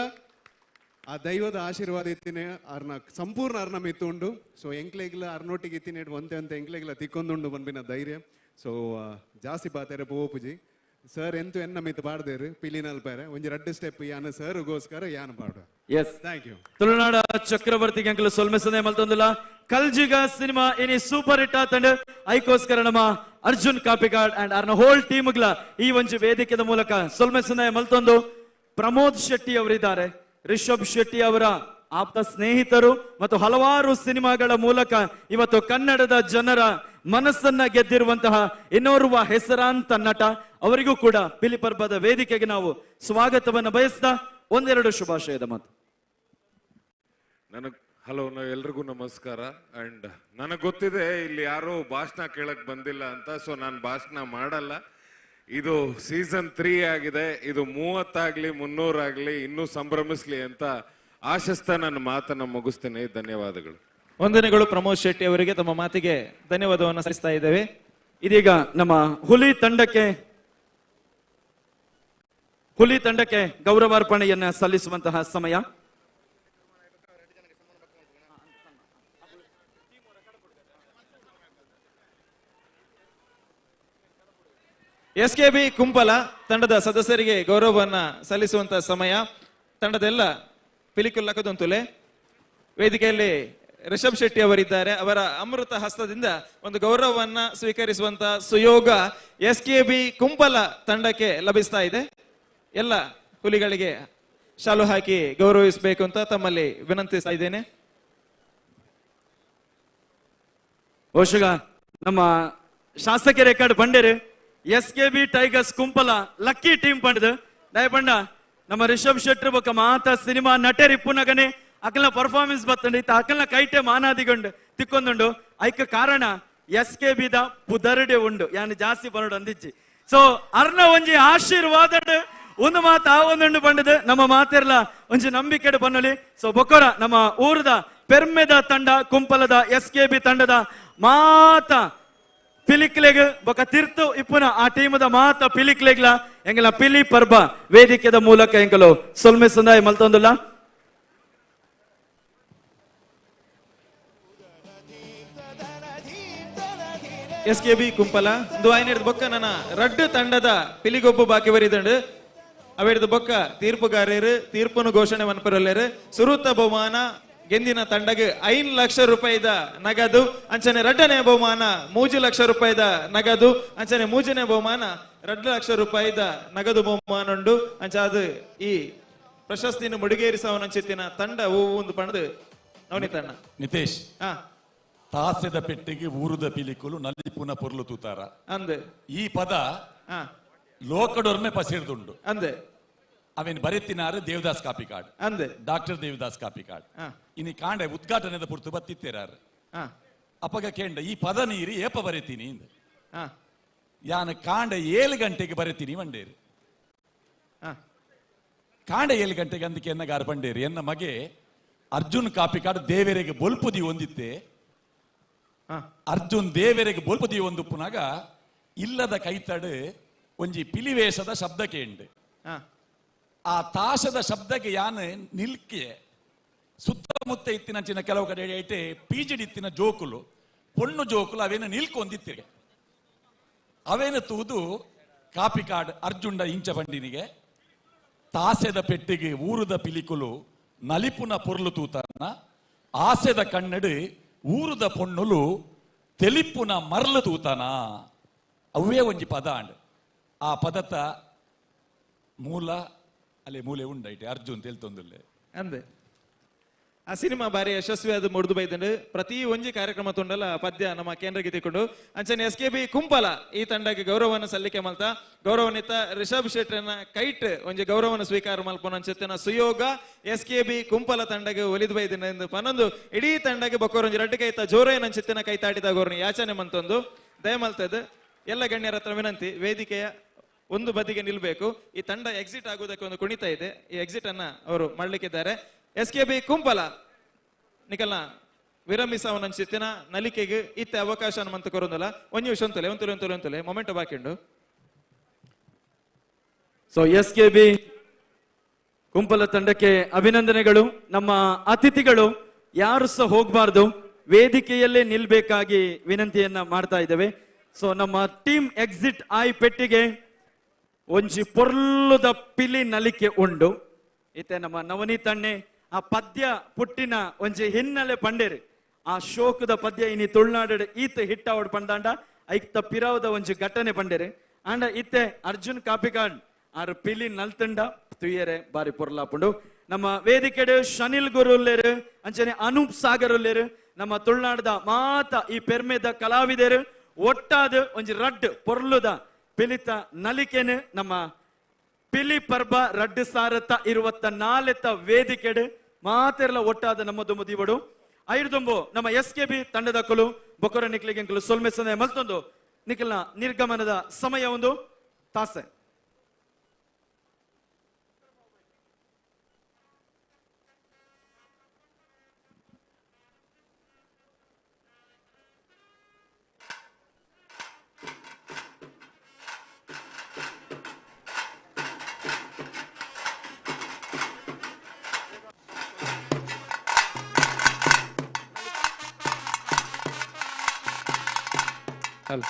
ಆ ದೈವದ ಆಶೀರ್ವಾದ ಇತ್ತಿನ ಅರ್ನ ಸಂಪೂರ್ಣ ಅರ್ನ ಮಿತ್ತುಂಡು. ಸೊ ಎಂಕ್ಲೆಗ್ಲ ಅರ್ನೊಟ್ಟಿಗೆ ಇತ್ತಿನ ಒಂತೆ ಒಂತೆ ಎಂಕ್ಲೆಗ್ಲ ತಿಕ್ಕೊಂದುಂಡು ಪನ್ಪಿನ ಧೈರ್ಯ. ಸೊ ಜಾಸ್ತಿ ಪಾತೆರೆ ಪೋಪುಜಿ ಸರ್ ಎಂತು ಎನ್ನ ಮಿತ್ ಪಾಡ್ದೇರು ಪಿಲಿನಲ್ಪಾರೆ ಒಂಜಿ ರಡ್ಡು ಸ್ಟೆಪ್ ಯಾನ ಸರ್ಗೋಸ್ಕರ ಯಾನ ಪಾಡು. Yes thank you. ತುಳುನಾಡ ಚಕ್ರವರ್ತಿಗೆ ಅಂಕಲ್ ಸೊಲ್ಮೆ ಸಂದೇ ಮಲ್ತೊಂದುಲ್ಲ. ಕಲ್ಜಿಗ ಸಿನಿಮಾ ಇನಿ ಸೂಪರ್ ಹಿಟ್ ಆತಂಡ್ ಐಕೋಸ್ಕರ ನಮ್ಮ ಅರ್ಜುನ್ ಕಾಪಿಗಾಡ್ ಅಂಡ್ ಅರ್ನ ಹೋಲ್ ಟೀಮ್ಗಳ ಈ ಒಂಜಿ ವೇದಿಕೆದ ಮೂಲಕ ಸೊಲ್ಮೆ ಸಂದಾಯ ಮಲ್ತೊಂದು. ಪ್ರಮೋದ್ ಶೆಟ್ಟಿ ಅವರಿದ್ದಾರೆ, ರಿಷಬ್ ಶೆಟ್ಟಿ ಅವರ ಆಪ್ತ ಸ್ನೇಹಿತರು ಮತ್ತು ಹಲವಾರು ಸಿನಿಮಾಗಳ ಮೂಲಕ ಇವತ್ತು ಕನ್ನಡದ ಜನರ ಮನಸ್ಸನ್ನ ಗೆದ್ದಿರುವಂತಹ ಇನ್ನೋರ್ವ ಹೆಸರಾಂತ ನಟ ಅವರಿಗೂ ಕೂಡ ಪಿಲಿಪರ್ಬದ ವೇದಿಕೆಗೆ ನಾವು ಸ್ವಾಗತವನ್ನು ಬಯಸ್ತಾ ಒಂದೆರಡು ಶುಭಾಶಯದ ಮಾತು. ನನಗೆ ಹಲೋ, ಎಲ್ರಿಗೂ ನಮಸ್ಕಾರ. ಅಂಡ್ ನನಗೆ ಗೊತ್ತಿದೆ ಇಲ್ಲಿ ಯಾರೂ ಭಾಷಣ ಕೇಳಕ್ ಬಂದಿಲ್ಲ ಅಂತ, ಸೊ ನಾನು ಭಾಷಣ ಮಾಡಲ್ಲ. ಇದು ಸೀಸನ್ 3 ಆಗಿದೆ, ಇದು 30 ಆಗಲಿ 300 ಆಗಲಿ ಇನ್ನೂ ಸಂಭ್ರಮಿಸ್ಲಿ ಅಂತ ಆಶಿಸ್ತಾ ನನ್ನ ಮಾತನ್ನ ಮುಗಿಸ್ತೇನೆ. ಧನ್ಯವಾದಗಳು. ವಂದನೆಗಳು ಪ್ರಮೋದ್ ಶೆಟ್ಟಿ ಅವರಿಗೆ, ತಮ್ಮ ಮಾತಿಗೆ ಧನ್ಯವಾದವನ್ನು ಸಲ್ಲಿಸ್ತಾ ಇದ್ದೇವೆ. ಇದೀಗ ನಮ್ಮ ಹುಲಿ ತಂಡಕ್ಕೆ ಗೌರವಾರ್ಪಣೆಯನ್ನ ಸಲ್ಲಿಸುವಂತಹ ಸಮಯ. ಎಸ್ ಕೆ ಬಿ ಕುಂಪಲ ತಂಡದ ಸದಸ್ಯರಿಗೆ ಗೌರವವನ್ನ ಸಲ್ಲಿಸುವಂತಹ ಸಮಯ. ತಂಡದೆಲ್ಲ ಪಿಲಿಕುಲ್ಲಕದಂತುಲೆ ವೇದಿಕೆಯಲ್ಲಿ ರಿಷಬ್ ಶೆಟ್ಟಿ ಅವರಿದ್ದಾರೆ. ಅವರ ಅಮೃತ ಹಸ್ತದಿಂದ ಒಂದು ಗೌರವವನ್ನ ಸ್ವೀಕರಿಸುವಂತಹ ಸುಯೋಗ ಎಸ್ ಕೆ ಬಿ ಕುಂಪಲ ತಂಡಕ್ಕೆ ಲಭಿಸ್ತಾ ಇದೆ. ಎಲ್ಲ ಹುಲಿಗಳಿಗೆ ಶಾಲು ಹಾಕಿ ಗೌರವಿಸಬೇಕು ಅಂತ ತಮ್ಮಲ್ಲಿ ವಿನಂತಿಸ್ತಾ ಇದ್ದೇನೆ. ಬಹುಶಃ ನಮ್ಮ ಶಾಸಕರ ರೆಕಾರ್ಡ್ ಬಂಡೇರು S K B Tigers Kumpala lucky team ಪಂಡದು ದಯಪಂಡ ನಮ್ಮ ರಿಷಬ್ ಶೆಟ್ಟರ್ ಬೊಕ್ಕ ಮಾತಾ ಸಿನಿಮಾ ನಟೆರ್ ಇಪ್ಪುನಗನೆ ಅಕಲ್ನ ಪರ್ಫಾರ್ಮೆನ್ಸ್ ಬತ್ತಂಡು ಇತ್ತ ಅಕಲ್ನ ಕೈಟೆ ಮಾನಾದಿಗೊಂಡು ತಿಕ್ಕೊಂದುಂಡು. ಐಕ ಕಾರಣ ಎಸ್ ಕೆ ಬಿ the ಪುದರ್ಡೆ ಉಂಡು ಯಾನು ಜಾಸ್ತಿ ಬರೋಡು ಅಂದಿಚ್ಚಿ. ಸೊ ಅರ್ನ ಒಂಜಿ ಆಶೀರ್ವಾದ ಒಂದು ಮಾತು ಆ ಒಂದುಂಡು ಬಂಡದು ನಮ್ಮ ಮಾತಿರ್ಲ ಒಂಜಿ ನಂಬಿಕೆ ಬನ್ನಲಿ. ಸೊ ಬೊಕ್ಕೊರ ನಮ್ಮ ಊರದ ಪೆರ್ಮೆದ ತಂಡ ಕುಂಪಲದ ಎಸ್ ಕೆ ಬಿ ತಂಡದ ಮಾತ ಪಿಲಿಕ್ಲೆಗ್ ಬೊಕ ತಿರ್ತು ಇಪ್ಪುನ ಆ ಟೀಮದ ಮಾತ ಪಿಲಿಕ್ಲೆಗ್ಲ ಎಂಗಲ ಪಿಲಿ ಪರ್ಬ ವೇದಿಕೆದ ಮೂಲಕ ಎಂಕಲು ಸೊಲ್ಮೆ ಸಂದಾಯ ಮಲ್ತೊಂದುಲ್ಲ. ಎಸ್ ಕೆ ಬಿ ಕುಂಪಲ ಇಂದು ಐನೇರ್ದ ಬೊಕ್ಕ ನನ್ನ ರಡ್ಡು ತಂಡದ ಪಿಲಿಗೊಬ್ಬು ಬಾಕಿ ಬರಿದಂಡು. ಅವೇರ್ದ ಬೊಕ್ಕ ತೀರ್ಪುಗಾರರು ತೀರ್ಪನ್ನು ಘೋಷಣೆ ಮನ್ಪರಲ್ಲೇರು. ಸುರುತ ಬಹುಮಾನ ಗೆಂದಿನ ತಂಡಗೆ 5 ಲಕ್ಷ ರೂಪಾಯಿದ ನಗದು, ಅಂಚನೆ ರಡ್ಡನೇ ಬಹುಮಾನ 3 ಲಕ್ಷ ರೂಪಾಯಿದ ನಗದು, ಅಂಚನೆ ಮೂಜನೇ ಬಹುಮಾನ 2 ಲಕ್ಷ ರೂಪಾಯಿದ ನಗದು ಬಹುಮಾನ ಉಂಡು. ಅಂಚ ಅದು ಈ ಪ್ರಶಸ್ತಿಯನ್ನು ಮುಡಿಗೇರಿಸವನಂಚಿತ್ತಿನ ತಂಡ ಒಂದು ಪಣದು ನವನಿತಣ್ಣ. ನಿತೇಶ್, ತಾಸೆದ ಪೆಟ್ಟಿಗೆ ಊರುದ ಪಿಲಿಕುಲು ನಲ್ಲಿಪುನ ಪೊರ್ಲು ತೂತಾರ ಅಂದೆ ಈ ಪದ ಲೋಕಡೊರ್ಮೆ ಪಸಿರ್ದುಂಡು ಅಂದೆ. ಅವೇನು ಬರೆತಿನಾರು ದೇವದಾಸ್ ಕಾಪಿಕಾಡ್ ಅಂದೆ, ಡಾಕ್ಟರ್ ದೇವದಾಸ್ ಕಾಪಿಕಾಡ್. ಇನಿ ಕಾಂಡೆ ಉದ್ಘಾಟನೆದ ಪುರ್ತು ಬತ್ತಿತ್ತೇರಾರು. ಅಪ್ಪಗ ಕೇಂಡ ಈ ಪದ ನೀರಿ ಏಪ ಬರೆತೀನಿ ಯಾನ ಕಾಂಡ 7 ಗಂಟೆಗೆ ಬರೆತೀನಿ ಬಂಡೇರು. ಕಾಂಡ 7 ಗಂಟೆಗೆ ಅಂದಕ್ಕೆ ಎನ್ನಗಾರ ಬಂಡೇರು ಎನ್ನ ಮಗೆ ಅರ್ಜುನ್ ಕಾಪಿಕಾಡ್ ದೇವರಿಗೆ ಬೊಲ್ಪುದಿ ಒಂದಿತ್ತೆ. ಅರ್ಜುನ್ ದೇವರಿಗೆ ಬೊಲ್ಪುದಿ ಒಂದುಪ್ಪುನಾಗ ಇಲ್ಲದ ಕೈತಡು ಒಂಜಿ ಪಿಲಿವೇಶದ ಶಬ್ದ ಕೇಂಡು. ಆ ತಾಶದ ಶಬ್ದಕ್ಕೆ ಯಾನು ನಿಲ್ಕೆ ಸುತ್ತಮುತ್ತ ಇತ್ತಿನ ಕೆಲವು ಕಡೆ ಐಟೆ ಪೀಜಡಿ ಇತ್ತಿನ ಜೋಕುಲು ಪೊಣ್ಣು ಜೋಕುಲು ಅವೇನು ನಿಲ್ಕೊಂದಿತ್ತಿಗೆ ಅವೇನು ತೂದು ಕಾಪಿಕಾಡ್ ಅರ್ಜುಂಡ ಇಂಚ ಬಂಡಿನಿಗೆ ತಾಸೆದ ಪೆಟ್ಟಿಗೆ ಊರುದ ಪಿಲಿಕುಲು ನಲಿಪುನ ಪೊರ್ಲು ತೂತನ ಆಸೆದ ಕಣ್ಣಡು ಊರುದ ಪೊಣ್ಣುಲು ತೆಲಿಪುನ ಮರ್ಲು ತೂತನ ಅವೇ ಒಂಜಿ ಪದ ಅಂಡ್. ಆ ಪದತ ಮೂಲ ಅಲ್ಲಿ ಮೂಲೆ ಉಂಡೈಟೆ ಅರ್ಜುನ್ ತೆಲ್ತೊಂದುಲ್ಲೆ ಅಂದೆ. ಆ ಸಿನಿಮಾ ಬಾರಿ ಯಶಸ್ವಿ ಅದು ಮುರಿದು ಬೈದಂಡು. ಪ್ರತಿ ಒಂಜಿ ಕಾರ್ಯಕ್ರಮ ತುಂಡಲ ಪದ್ಯ ನಮ್ಮ ಕೇಂದ್ರಕ್ಕೆ ತಿಕ್ಕೊಂಡು ಅಂಚನೆ ಎಸ್ ಕೆ ಬಿ ಕುಂಪಲ ಈ ತಂಡಕ್ಕೆ ಗೌರವವನ್ನು ಸಲ್ಲಿಕೆ ಮಲ್ತ ಗೌರವನ್ವಿತ ರಿಷಬ್ ಶೆಟ್ಟರನ್ನ ಕೈಟ್ ಒಂಜಿ ಗೌರವವನ್ನು ಸ್ವೀಕಾರ ಮಲ್ಪೊನ ಅಂಚೆತ್ತಿನ ಸುಯೋಗ ಎಸ್ ಕೆ ಬಿ ಕುಂಪಲ ತಂಡಕ್ಕೆ ಒಲಿದು ಬೈದಿನ ಎಂದು ಪನ್ನೊಂದು ಇಡೀ ತಂಡಕ್ಕೆ ಬೊಕ್ಕೋರೊಂಜಿ ರಡ್ಡು ಕೈತ ಜೋರೇನ ಅಂಚೆತ್ತಿನ ಕೈ ತಾಟಿದ ಗೌರವ ಯಾಚನೆ ಮಂತೊಂದು ದಯಮಲ್ತದ. ಎಲ್ಲ ಗಣ್ಯರ ಹತ್ರ ವಿನಂತಿ, ವೇದಿಕೆಯ ಒಂದು ಬದಿಗೆ ನಿಲ್ಬೇಕು. ಈ ತಂಡ ಎಕ್ಸಿಟ್ ಆಗುವುದಕ್ಕೆ ಒಂದು ಕುಣಿತ ಇದೆ, ಈ ಎಕ್ಸಿಟ್ ಅನ್ನ ಅವರು ಮಾಡ್ಲಿಕ್ಕಿದ್ದಾರೆ. ಎಸ್ ಕೆ ಬಿ ಕುಂಪಲ ನಿಕಲ್ನ ವಿರಮಿಸವನಂಚಿತ್ತಿನ ನಲಿಕೆಗೆ ಇತ್ತೆ ಅವಕಾಶ ಮಂತ ಕೊರೊಂದಲ್ಲ. ಒಂಜಿ ನಿಮಿಷ ಒಂತಲೆ ಒಂತಲೆ ಒಂತಲೆ ಒಂತಲೆ ಮೊಮೆಂಟ್ ಬಾಕಿ ಉಂಡು. ಸೊ ಎಸ್ ಕೆ ಬಿ ಕುಂಪಲ ತಂಡಕ್ಕೆ ಅಭಿನಂದನೆಗಳು. ನಮ್ಮ ಅತಿಥಿಗಳು ಯಾರು ಸಹ ಹೋಗಬಾರ್ದು, ವೇದಿಕೆಯಲ್ಲೇ ನಿಲ್ಬೇಕಾಗಿ ವಿನಂತಿಯನ್ನ ಮಾಡ್ತಾ ಇದ್ದೇವೆ. ಸೊ ನಮ್ಮ ಟೀಮ್ ಎಕ್ಸಿಟ್ ಆಯ್ ಪೆಟ್ಟಿಗೆ ಒಂಜಿ ಪೊರ್ಲುದ ಪಿಲಿ ನಲಿಕೆ ಉಂಡು. ಇತ್ತೆ ನಮ್ಮ ನವನೀತಣ್ಣೆ ಆ ಪದ್ಯ ಪುಟ್ಟಿನ ಒಂಜಿ ಹಿನ್ನೆಲೆ ಪಂಡೇರು. ಆ ಶೋಕದ ಪದ್ಯ ಇನಿ ತುಳುನಾಡು ಈತ ಹಿಟ್ಟಾವಡ್ ಪಂದಾಂಡ ಐಕ್ತ ಪಿರಾವದ ಒಂಜಿ ಘಟನೆ ಪಂಡೇರು. ಆಂಡ ಇತ್ತೆ ಅರ್ಜುನ್ ಕಾಪಿಕಾಡ್ ಆರು ಪಿಲಿ ನಲ್ತಂಡ ತುಯ್ಯರೆ ಬಾರಿ ಪೊರ್ಲಾಪುಂಡು. ನಮ್ಮ ವೇದಿಕೆಡು ಶನಿಲ್ ಗುರು ಉಲ್ಲೇರು ಅಂಚನೆ ಅನೂಪ್ ಸಾಗರ್ ಉಲ್ಲೇರು ನಮ್ಮ ತುಳುನಾಡದ ಮಾತ ಈ ಪೆರ್ಮೆದ ಕಲಾವಿದರು ಒಟ್ಟಾದ ಒಂಜಿ ರಡ್ಡ್ ಪೊರ್ಲುದ ಪಿಲಿತ ನಲಿಕೆನು ನಮ್ಮ ಪಿಲಿ ಪರ್ಬ 2024 ವೇದಿಕೆಡು ಮಾತೆರ್ಲ ಒಟ್ಟಾದ ನಮ್ಮ ದುಂಬು ದೀವಡು ಐರ್ದುಂಬು ನಮ್ಮ ಎಸ್ ಕೆ ಬಿ ತಂಡದ ಕುಲು ಬೊಕೊರ ನಿಕ್ಲಿಗೆ ಎಂಕುಲು ಸೊಲ್ಮೆ ಸಂದೆ ಮಲ್ತೊಂದು ನಿಖಲ್ನ ನಿರ್ಗಮನದ ಸಮಯ ಒಂದು ತಾಸೆ. Hello.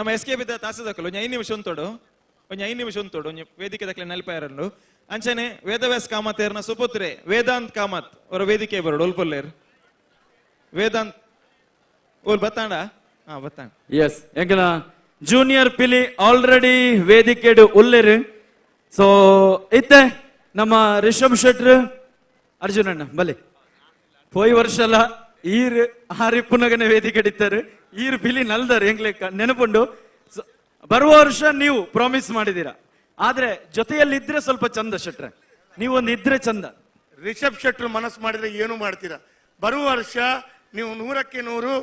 ನಮ್ಮ ಎಸ್ ಕೆ ಬಿದ್ದ ತಾಸದಕ್ಕಲು ಒಂಜಿ 5 ನಿಮಿಷ ಉಂತೋಡು, ಒಂಜಿ 5 ನಿಮಿಷ ಉಂತೋಡು, ಒಂಜಿ ವೇದಿಕೆ ದಕ್ಲೆ ನಲ್ಪಾಯರನ್ನು ಅಂಚನೆ ವೇದವ್ಯಾಸ್ ಕಾಮತ್ ಏರ್ನ ಸುಪುತ್ರೆ ವೇದಾಂತ್ ಕಾಮತ್ ಅವರ ವೇದಿಕೆ ಬರೋಡು ಉಲ್ಪೊಲ್ಲೇರ್ ವೇದಾಂತ್ ಓಲ್ ಬತ್ತಾಂಡ. ಹಾ ಬತ್ತಾಂಡ. ಎಸ್ ಎಂಕಲ ಜೂನಿಯರ್ ಪಿಲಿ ಆಲ್ರೆಡಿ ವೇದಿಕೆಡು ಉಲ್ಲೇರು. ಸೊ ಇತ್ತೆ ನಮ್ಮ ರಿಷಬ್ ಶೆಟ್ರು ಅರ್ಜುನಣ್ಣ ಬಲೆ ಪೋಯಿ ವರ್ಷ ಅಲ್ಲ ಈರ್ ಆರಿಪ್ಪುನಗನೆ ವೇದಿಕೆ ಇತ್ತಾರೆ ಈರ್ ಪಿಲಿ ನಲ್ದಾರೆ ಎಂಗ್ಲೆ ನೆನಪುಂಡು. ಬರುವ ವರ್ಷ ನೀವು ಪ್ರಾಮಿಸ್ ಮಾಡಿದೀರಾ, ಆದ್ರೆ ಜೊತೆಯಲ್ಲಿ ಇದ್ರೆ ಸ್ವಲ್ಪ ಚಂದ ಶೆಟ್ರೆ, ನೀವೊಂದು ಇದ್ರೆ ಚಂದ. ರಿಷಬ್ ಶೆಟ್ರು ಮನಸ್ಸು ಮಾಡಿದ್ರೆ ಏನು ಮಾಡ್ತೀರಾ? ಬರುವ ವರ್ಷ ನೀವು 100ಕ್ಕೆ 100.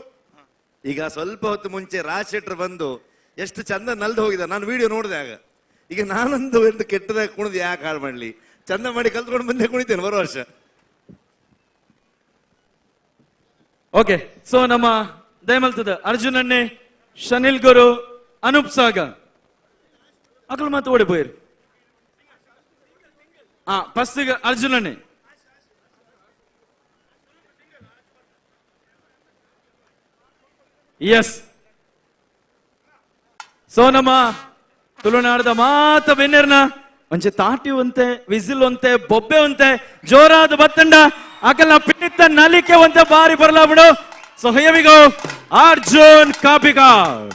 ಈಗ ಸ್ವಲ್ಪ ಹೊತ್ತು ಮುಂಚೆ ರಾಜ್ ಶೆಟ್ರು ಬಂದು ಎಷ್ಟು ಚಂದ ನಲ್ದು ಹೋಗಿದ, ನಾನು ವಿಡಿಯೋ ನೋಡಿದೆ. ಆಗ ಈಗ ನಾನೊಂದು ಒಂದು ಕೆಟ್ಟದಾಗ ಕುಣಿದು ಯಾಕೆ ಹಾಳು ಮಾಡ್ಲಿ, ಚಂದ ಮಾಡಿ ಕಲ್ತ್ಕೊಂಡು ಬಂದೆ ಕುಣಿತೇನೆ ಬರುವ ವರ್ಷ. ಓಕೆ, ಸೊ ನಮ್ಮ ದಯಮಲ್ತದ ಅರ್ಜುನನ್ನೇ, ಶನಿಲ್ ಗುರು, ಅನೂಪ್ ಸಾಗರ್ ಅಕಲ್ ಮಾತು ಓಡಿ ಪೋಯಿರು. ಫಸ್ಟ್ ಅರ್ಜುನನ್ನೇ. ಎಸ್, ಸೊ ನಮ್ಮ ತುಳುನಾಡದ ಮಾತ ಬೆನ್ನೆರ್ನ ಒಂಚೆ ತಾಟಿ ಒಂತೆ, ವಿಸಿಲ್ ಒಂತೆ, ಬೊಬ್ಬೆ ಒಂತೆ, ಜೋರಾದ ಬತ್ತಂಡ ಅಕಲ್ನ ಪಿಣಿತ ನಲಿಕೆ ಒಂತೆ ಬಾರಿ ಬರಲ ಬಿಡು. So here we go, Arjun Kapikad.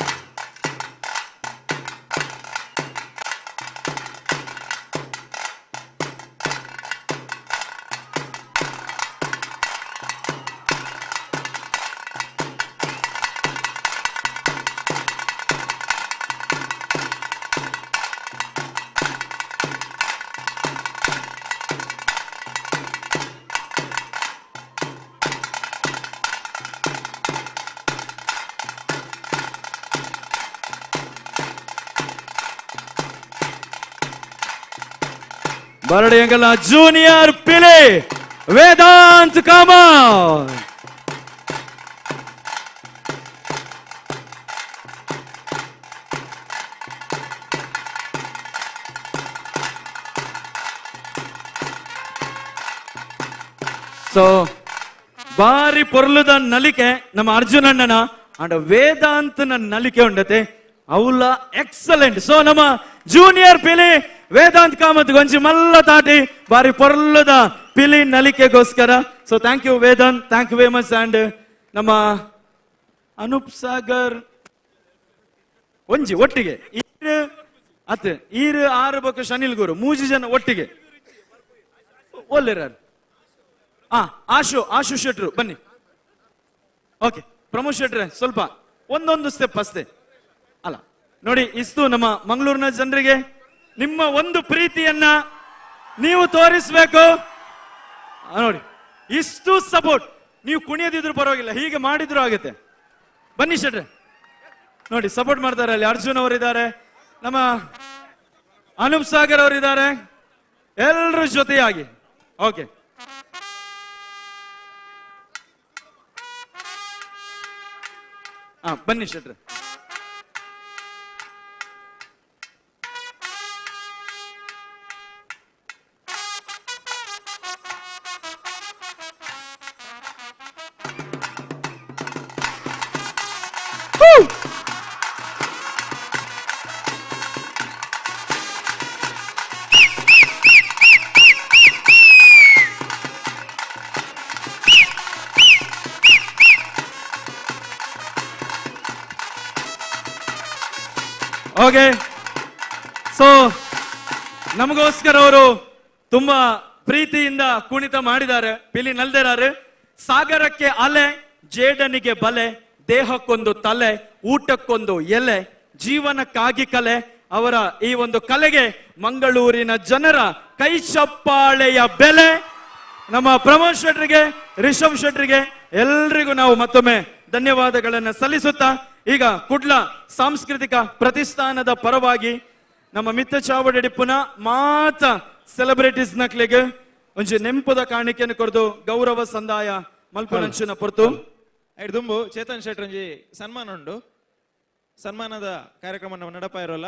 ಬರಡಿಯಂಗಲ junior Pili Vedant Kamath. So ಬಾರಿ ಪೊರ್ಲುದ ನಲಿಕೆ ನಮ್ಮ ಅರ್ಜುನಣ್ಣನ ಅಂಡ್ ವೇದಾಂತನ ನಲಿಕೆ ಉಂಡತೆ ಅವಲ ಎಕ್ಸಲೆಂಟ್. ಸೊ ನಮ್ಮ ಜೂನಿಯರ್ ಪಿಲಿ ವೇದಾಂತ್ ಕಾಮತ್ ಗೊಂಜಿ ಮಲ್ಲ ತಾಟಿ ಬಾರಿ ಪೊರ್ಲುದ ಪಿಲಿ ನಲಿಕೆಗೋಸ್ಕರ. So thank you Vedant, thank you very much. And ನಮ್ಮ ಅನೂಪ್ ಸಾಗರ್ ಒಂಜಿ ಒಟ್ಟಿಗೆ ಈರ್ ಅತ್ ಈರ್ ಆರು ಬೊಕ್ಕ ಶನಿಲ್ ಗುರು ಮೂಜಿ ಜನ ಒಟ್ಟಿಗೆ ಒಲ್ಲೆರಾರು. ಆಶು ಆಶು ಶೆಟ್ರು ಬನ್ನಿ. ಓಕೆ ಪ್ರಮೋದ್ ಶೆಟ್ರೆ ಸ್ವಲ್ಪ ಒಂದೊಂದು ಸ್ಟೆಪ್ ಅಷ್ಟೇ ಅಲ್ಲ ನೋಡಿ. ಇಷ್ಟು ನಮ್ಮ ಮಂಗಳೂರಿನ ಜನರಿಗೆ ನಿಮ್ಮ ಒಂದು ಪ್ರೀತಿಯನ್ನ ನೀವು ತೋರಿಸ್ಬೇಕು ನೋಡಿ. ಇಷ್ಟು ಸಪೋರ್ಟ್, ನೀವು ಕುಣಿಯದಿದ್ರು ಪರವಾಗಿಲ್ಲ, ಹೀಗೆ ಮಾಡಿದ್ರು ಆಗುತ್ತೆ. ಬನ್ನಿ ಶೆಟ್ರೆ, ನೋಡಿ ಸಪೋರ್ಟ್ ಮಾಡ್ತಾರೆ. ಅಲ್ಲಿ ಅರ್ಜುನ್ ಅವರಿದ್ದಾರೆ, ನಮ್ಮ ಅನೂಪ್ ಸಾಗರ್ ಅವರಿದ್ದಾರೆ, ಎಲ್ಲರ ಜೊತೆಯಾಗಿ. ಓಕೆ, ಬನ್ನಿ ಶೆಟ್ರೆ. ಓಕೆ, ಸೊ ನಮಗೋಸ್ಕರ ಅವರು ತುಂಬಾ ಪ್ರೀತಿಯಿಂದ ಕುಣಿತ ಮಾಡಿದ್ದಾರೆ. ಪಿಲಿ ನಲ್ದೆರಾರು. ಸಾಗರಕ್ಕೆ ಅಲೆ, ಜೇಡನಿಗೆ ಬಲೆ, ದೇಹಕ್ಕೊಂದು ತಲೆ, ಊಟಕ್ಕೊಂದು ಎಲೆ, ಜೀವನಕ್ಕಾಗಿ ಕಲೆ. ಅವರ ಈ ಒಂದು ಕಲೆಗೆ ಮಂಗಳೂರಿನ ಜನರ ಕೈ ಚಪ್ಪಾಳೆಯ ಬೆಲೆ. ನಮ್ಮ ಪ್ರಮೋದ್ ಶೆಟ್ರಿಗೆ, ರಿಷಬ್ ಶೆಟ್ರಿಗೆ, ಎಲ್ರಿಗೂ ನಾವು ಮತ್ತೊಮ್ಮೆ ಧನ್ಯವಾದಗಳನ್ನು ಸಲ್ಲಿಸುತ್ತಾ ಈಗ ಕುಡ್ಲ ಸಾಂಸ್ಕೃತಿಕ ಪ್ರತಿಷ್ಠಾನದ ಪರವಾಗಿ ನಮ್ಮ ಮಿತ್ತ ಚಾವಡಿ ಪುನಃ ಮಾತ ಸೆಲೆಬ್ರಿಟೀಸ್ ನಕ್ಲಿಗೆ ಒಂಜಿ ನೆಂಪುದ ಕಾಣಿಕೆಯನ್ನು ಕೊರದು ಗೌರವ ಸಂದಾಯ ಮಲ್ಪನಂಚಿನ ಪೊರ್ತು. ದುಂಬು ಚೇತನ್ ಶೆಟ್ರ್ ಒಂಜಿ ಸನ್ಮಾನ ಉಂಡು, ಸನ್ಮಾನದ ಕಾರ್ಯಕ್ರಮ ನಡಪ ಇರೋಲ್ಲ.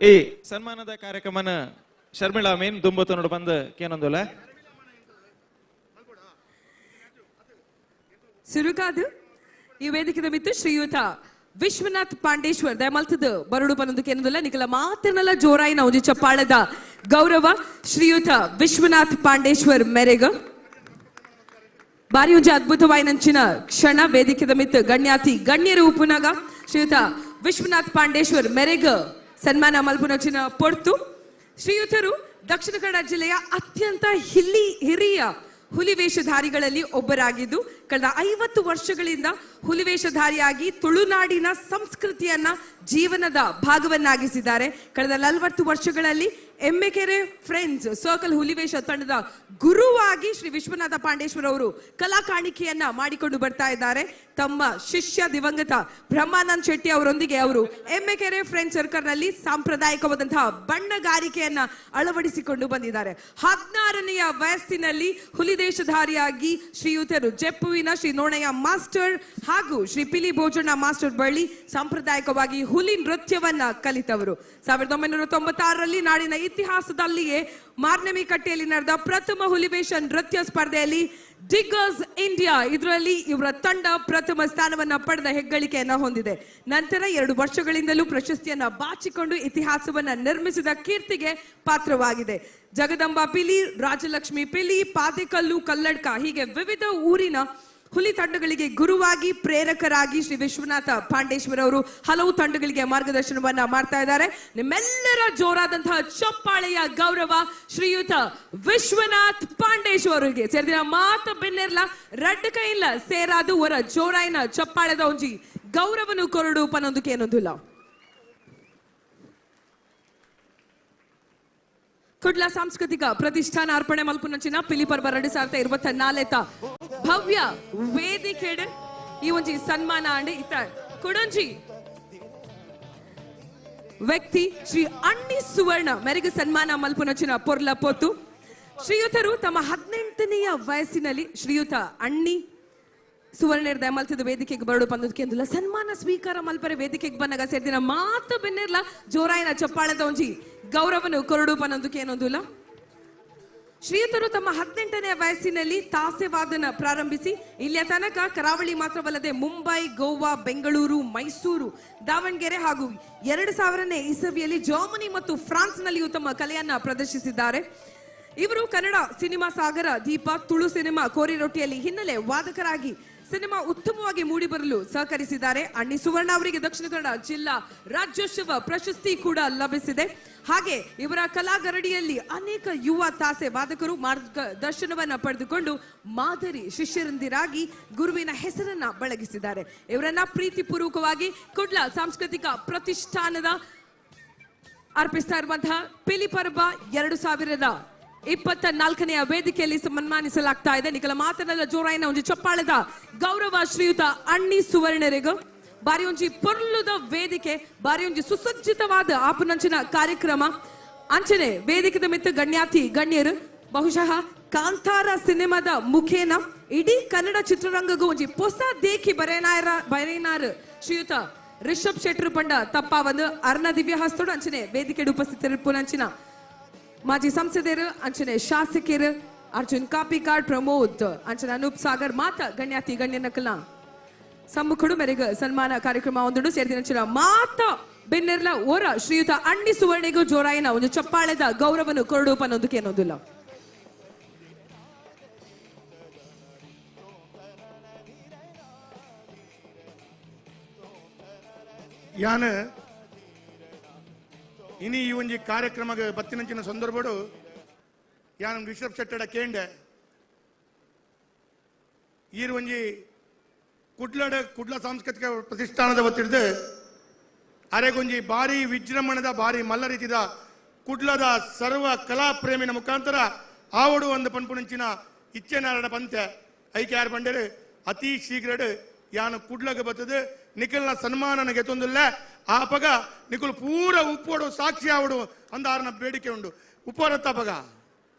ಈ ಸನ್ಮಾನದ ಕಾರ್ಯಕ್ರಮನ ಶರ್ಮಿಳಾ ಮೀನ್ ದುಂಬು ನೋಡು ಬಂದು ಕೇನೊಂದುಲ ಸುರುಕಾದು ಈ ವೇದಿಕೆದ ಮಿತ್ತು ಶ್ರೀಯುತ ವಿಶ್ವನಾಥ್ ಪಾಂಡೇಶ್ವರ್ ದಯಮಲ್ತದ ಬರಡು ಪನೊಂದು ಕೇನೊಂದುಲ್ಲ. ನಿಕಲ ಮಾತನಲ್ಲ ಜೋರಾಯಿನ ಒಂಜಿ ಚಪ್ಪಾಳದ ಗೌರವ ಶ್ರೀಯುತ ವಿಶ್ವನಾಥ್ ಪಾಂಡೇಶ್ವರ್ ಮೆರೆಗ. ಬಾರಿ ಒಂಜಿ ಅದ್ಭುತವಾಯಿನಂಚಿನ ಕ್ಷಣ ವೇದಿಕೆದ ಮಿತ್ತು ಗಣ್ಯಾತಿ ಗಣ್ಯರು ಉಪುನಗ ಶ್ರೀಯುತ ವಿಶ್ವನಾಥ್ ಪಾಂಡೇಶ್ವರ್ ಮೆರೆಗ ಸನ್ಮಾನ ಮಲ್ಪುನಂಚಿನ ಪೊರ್ತು. ಶ್ರೀಯುತರು ದಕ್ಷಿಣ ಕನ್ನಡ ಜಿಲ್ಲೆಯ ಅತ್ಯಂತ ಹಿರಿಯ ಹುಲಿವೇಷಧಾರಿಗಳಲ್ಲಿ ಒಬ್ಬರಾಗಿದ್ದು ಕಳೆದ 50 ವರ್ಷಗಳಿಂದ ಹುಲಿವೇಷಧಾರಿಯಾಗಿ ತುಳುನಾಡಿನ ಸಂಸ್ಕೃತಿಯನ್ನ ಜೀವನದ ಭಾಗವನ್ನಾಗಿಸಿದ್ದಾರೆ. ಕಳೆದ 40 ವರ್ಷಗಳಲ್ಲಿ ಎಮ್ಮೆಕೆರೆ ಫ್ರೆಂಡ್ಸ್ ಸರ್ಕಲ್ ಹುಲಿವೇಷ ತಂಡದ ಗುರುವಾಗಿ ಶ್ರೀ ವಿಶ್ವನಾಥ ಪಾಂಡೇಶ್ವರ ಅವರು ಕಲಾ ಕಾಣಿಕೆಯನ್ನ ಮಾಡಿಕೊಂಡು ಬರ್ತಾ ಇದ್ದಾರೆ. ತಮ್ಮ ಶಿಷ್ಯ ದಿವಂಗತ ಬ್ರಹ್ಮಾನಂದ್ ಶೆಟ್ಟಿ ಅವರೊಂದಿಗೆ ಅವರು ಎಮ್ಮೆಕೆರೆ ಫ್ರೆಂಡ್ಸ್ ಸರ್ಕಲ್ ನಲ್ಲಿ ಸಾಂಪ್ರದಾಯಿಕವಾದಂತಹ ಬಣ್ಣಗಾರಿಕೆಯನ್ನ ಅಳವಡಿಸಿಕೊಂಡು ಬಂದಿದ್ದಾರೆ. 16ನೆಯ ವಯಸ್ಸಿನಲ್ಲಿ ಹುಲಿದೇಶಧಾರಿಯಾಗಿ ಶ್ರೀಯುತರು ಜೆಪ್ಪುವಿನ ಶ್ರೀ ನೋಣಯ್ಯ ಮಾಸ್ಟರ್ ಹಾಗೂ ಶ್ರೀ ಪಿಲಿ ಭೋಜಣ್ಣ ಮಾಸ್ಟರ್ ಬಳ್ಳಿ ಸಾಂಪ್ರದಾಯಿಕವಾಗಿ ಹುಲಿ ನೃತ್ಯವನ್ನ ಕಲಿತವರು. 1996ರಲ್ಲಿ ನಾಡಿನ ಇತಿಹಾಸದಲ್ಲಿಯೇ ಮಾರ್ನಮಿ ಕಟ್ಟೆಯಲ್ಲಿ ನಡೆದ ಪ್ರಥಮ ಹುಲಿವೇಷ ನೃತ್ಯ ಸ್ಪರ್ಧೆಯಲ್ಲಿ ಡಿಗರ್ಸ್ ಇಂಡಿಯಾ ಇದರಲ್ಲಿ ಇವರ ತಂಡ ಪ್ರಥಮ ಸ್ಥಾನವನ್ನ ಪಡೆದ ಹೆಗ್ಗಳಿಕೆಯನ್ನ ಹೊಂದಿದೆ. ನಂತರ 2 ವರ್ಷಗಳಿಂದಲೂ ಪ್ರಶಸ್ತಿಯನ್ನ ಬಾಚಿಕೊಂಡು ಇತಿಹಾಸವನ್ನ ನಿರ್ಮಿಸಿದ ಕೀರ್ತಿಗೆ ಪಾತ್ರವಾಗಿದೆ. ಜಗದಂಬಾ ಪಿಲಿ, ರಾಜಲಕ್ಷ್ಮಿ ಪಿಲಿ, ಪಾದೆಕಲ್ಲು, ಕಲ್ಲಡ್ಕ ಹೀಗೆ ವಿವಿಧ ಊರಿನ ಹುಲಿ ತಂಡಗಳಿಗೆ ಗುರುವಾಗಿ ಪ್ರೇರಕರಾಗಿ ಶ್ರೀ ವಿಶ್ವನಾಥ ಪಾಂಡೇಶ್ವರ ಅವರು ಹಲವು ತಂಡಗಳಿಗೆ ಮಾರ್ಗದರ್ಶನವನ್ನ ಮಾಡ್ತಾ ಇದ್ದಾರೆ. ನಿಮ್ಮೆಲ್ಲರ ಜೋರಾದಂತಹ ಚಪ್ಪಾಳೆಯ ಗೌರವ ಶ್ರೀಯುತ ವಿಶ್ವನಾಥ್ ಪಾಂಡೇಶ್ವರ ಅವರಿಗೆ. ಸೇರಿದಿನ ಮಾತ ಬೆನ್ನೆರ್ಲ ರಡ್ಡ ಕೈಲ್ಲ ಸೇರಾದು ಹೊರ ಜೋರಾಯಿನ ಚಪ್ಪಾಳೆದ ಒಂಜಿ ಗೌರವನು ಕೊರಡು ಪನೊಂದಕ್ಕೆ ಏನೊಂದಿಲ್ಲ. ಕುಡ್ಲ ಸಾಂಸ್ಕೃತಿಕ ಪ್ರತಿಷ್ಠಾನ ಅರ್ಪಣೆ ಮಲ್ಪುನಂಚಿನ ಪಿಲಿಪರ್ವ 2024 ಭವ್ಯ ವೇದಿಕೆಡ್ ಈ ಒಂಜಿ ಸನ್ಮಾನ ಅಂಡ್ ಇತ್ತ ಕುಡಂಜಿ ವ್ಯಕ್ತಿ ಶ್ರೀ ಅಣ್ಣಿ ಸುವರ್ಣ ಮೆರೆಗೆ ಸನ್ಮಾನ ಮಲ್ಪುನಂಚಿನ ಪೊರ್ಲ ಪೊತ್ತು. ಶ್ರೀಯುತರು ತಮ್ಮ 18ನೆಯ ವಯಸ್ಸಿನಲ್ಲಿ ಶ್ರೀಯುತ ಅಣ್ಣಿ ಸುವರ್ಣರ್ ದಯಮಲ್ತದ ವೇದಿಕೆಗೆ ಬರಡು ಪಂದಕ್ಕೆ ಅಂದುಲ್ಲ ಸನ್ಮಾನ ಸ್ವೀಕಾರ ಮಲ್ಪರೆ ವೇದಿಕೆಗೆ ಬನ್ನಗ ಸೇರ್ದಿನ ಮಾತು ಬೆನ್ನೆರ್ಲ ಜೋರಾಯಿನ ಚಪ್ಪಾಳದ ಒಂಜಿ ಗೌರವನು ಕೊರಡು ಪನ್ನೊಂದಕ್ಕೆ ಏನೊಂದುಲ್ಲ. ಶ್ರೀಯುತರು ತಮ್ಮ 18ನೇ ವಯಸ್ಸಿನಲ್ಲಿ ತಾಸೆವಾದನ ಪ್ರಾರಂಭಿಸಿ ಇಲ್ಲಿಯ ತನಕ ಕರಾವಳಿ ಮಾತ್ರವಲ್ಲದೆ ಮುಂಬೈ, ಗೋವಾ, ಬೆಂಗಳೂರು, ಮೈಸೂರು, ದಾವಣಗೆರೆ ಹಾಗೂ 2000ನೇ ಇಸವಿಯಲ್ಲಿ ಜರ್ಮನಿ ಮತ್ತು ಫ್ರಾನ್ಸ್ನಲ್ಲಿಯೂ ತಮ್ಮ ಕಲೆಯನ್ನ ಪ್ರದರ್ಶಿಸಿದ್ದಾರೆ. ಇವರು ಕನ್ನಡ ಸಿನಿಮಾ ಸಾಗರ ದೀಪ, ತುಳು ಸಿನಿಮಾ ಕೋರಿ ರೊಟ್ಟಿಯಲ್ಲಿ ಹಿನ್ನೆಲೆ ವಾದಕರಾಗಿ ಸಿನಿಮಾ ಉತ್ತಮವಾಗಿ ಮೂಡಿಬರಲು ಸಹಕರಿಸಿದ್ದಾರೆ. ಅಣ್ಣಿ ಸುವರ್ಣ ಅವರಿಗೆ ದಕ್ಷಿಣ ಕನ್ನಡ ಜಿಲ್ಲಾ ರಾಜ್ಯೋತ್ಸವ ಪ್ರಶಸ್ತಿ ಕೂಡ ಲಭಿಸಿದೆ. ಹಾಗೆ ಇವರ ಕಲಾಗರಡಿಯಲ್ಲಿ ಅನೇಕ ಯುವ ತಾಸೆ ವಾದಕರು ಮಾರ್ಗದರ್ಶನವನ್ನ ಪಡೆದುಕೊಂಡು ಮಾದರಿ ಶಿಷ್ಯರಂದಿರಾಗಿ ಗುರುವಿನ ಹೆಸರನ್ನ ಬೆಳಗಿಸಿದ್ದಾರೆ. ಇವರನ್ನ ಪ್ರೀತಿಪೂರ್ವಕವಾಗಿ ಕುಡ್ಲ ಸಾಂಸ್ಕೃತಿಕ ಪ್ರತಿಷ್ಠಾನದ ಅರ್ಪಿಸ್ತಾ ಇರುವಂತಹ ಪಿಲಿಪರ್ವ 2024ನೇ ವೇದಿಕೆಯಲ್ಲಿ ಸನ್ಮಾನಿಸಲಾಗ್ತಾ ಇದೆ. ನಿಖಲ ಮಾತನಲ್ಲ ಜೋರಾಯಿನ ಒಂದು ಚಪ್ಪಾಳದ ಗೌರವ ಶ್ರೀಯುತ ಅಣ್ಣಿ ಸುವರ್ಣರಿಗೂ. ಬಾರಿ ಒಂಜಿ ಪೊರ್ಲುದ ವೇದಿಕೆ, ಬಾರಿ ಒಂಜಿ ಸುಸಜ್ಜಿತವಾದ ಆಪುನಂಚಿನ ಕಾರ್ಯಕ್ರಮ. ಅಂಚನೆ ವೇದಿಕೆದ ಮಿತ್ತು ಗಣ್ಯಾತಿ ಗಣ್ಯರು ಬಹುಶಃ ಕಾಂತಾರ ಸಿನಿಮಾದ ಮುಖೇನ ಇಡೀ ಕನ್ನಡ ಚಿತ್ರರಂಗಗೂ ಒಂಜಿ ಹೊಸ ದೇಖಿ ಬರೆಯನಾರು ಶ್ರೀಯುತ ರಿಷಬ್ ಶೆಟ್ಟರು ಪಂಡ ತಪ್ಪ ಒಂದು ಅರ್ಣ ದಿವ್ಯ ಹಸ್ತೋಡು. ಅಂಚನೆ ವೇದಿಕೆ ಉಪಸ್ಥಿತರಿಪ್ಪುನಂಚಿನ ಮಾಜಿ ಸಂಸದರು, ಅಂಚನೆ ಶಾಸಕರು ಅರ್ಜುನ್ ಕಾಪಿಕಾಡ್, ಪ್ರಮೋದ್, ಅಂಚನೆ ಅನೂಪ್ ಸಾಗರ್ ಮಾತ ಗಣ್ಯಾತಿ ಗಣ್ಯನಕಲ ಸಮ್ಮುಖಡು ಮೇರೆಗೆ ಸನ್ಮಾನ ಕಾರ್ಯಕ್ರಮ ಒಂದುಡು ಸೇರಿದ ಮಾತ ಬೆನ್ನೆರ್ಲ ಓರ ಶ್ರೀಯುತ ಅಣ್ಣಿ ಸುವರ್ಣಿಗೂ ಜೋರಾಯಿನ ಒಂದು ಚಪ್ಪಾಳೆದ ಗೌರವನು ಕೊರಡು ಪನ್ನೊಂದಕ್ಕೆ ಏನೊಂದಿಲ್ಲ. ಯಾನ ಇನಿ ಈ ಒಂಜಿ ಕಾರ್ಯಕ್ರಮಕ್ಕೆ ಬತ್ತಿನಂಚಿನ ಸಂದರ್ಭಡು ಯಾನ್ ರಿಷಬ್ ಶೆಟ್ಟಡ ಕೇಂಡೆ ಈರು ಒಂಜಿ ಕುಡ್ಲಡ ಕುಡ್ಲ ಸಾಂಸ್ಕೃತಿಕ ಪ್ರತಿಷ್ಠಾನದ ವತಿಡ್ದು ಅರೆಗೊಂಜಿ ಭಾರಿ ವಿಜೃಂಭಣದ ಭಾರಿ ಮಲ್ಲ ರೀತಿದ ಕುಡ್ಲದ ಸರ್ವ ಕಲಾ ಪ್ರೇಮಿನ ಮುಖಾಂತರ ಆವಡು ಒಂದು ಪನ್ಪುನಂಚಿನ ಇಚ್ಛೆನಾರಡ ಪಂತೆ ಐಕೆ ಯಾರು ಬಂಡೇರು ಅತಿ ಶೀಘ್ರಡ್ ಯಾನು ಕುಡ್ಲಗ ಬತ್ತದು ನಿಖಲ್ನ ಸನ್ಮಾನನ ಗೆತ್ತೊಂದಿಲ್ಲ ಆಪಗ ನಿಖಲ್ ಪೂರ ಉಪ್ಪೋಡು ಸಾಕ್ಷಿ ಆವಡು ಅಂದ ಆರನ ಬೇಡಿಕೆ ಉಂಡು ಉಪ್ಪೋರತ್ತಾಪಗ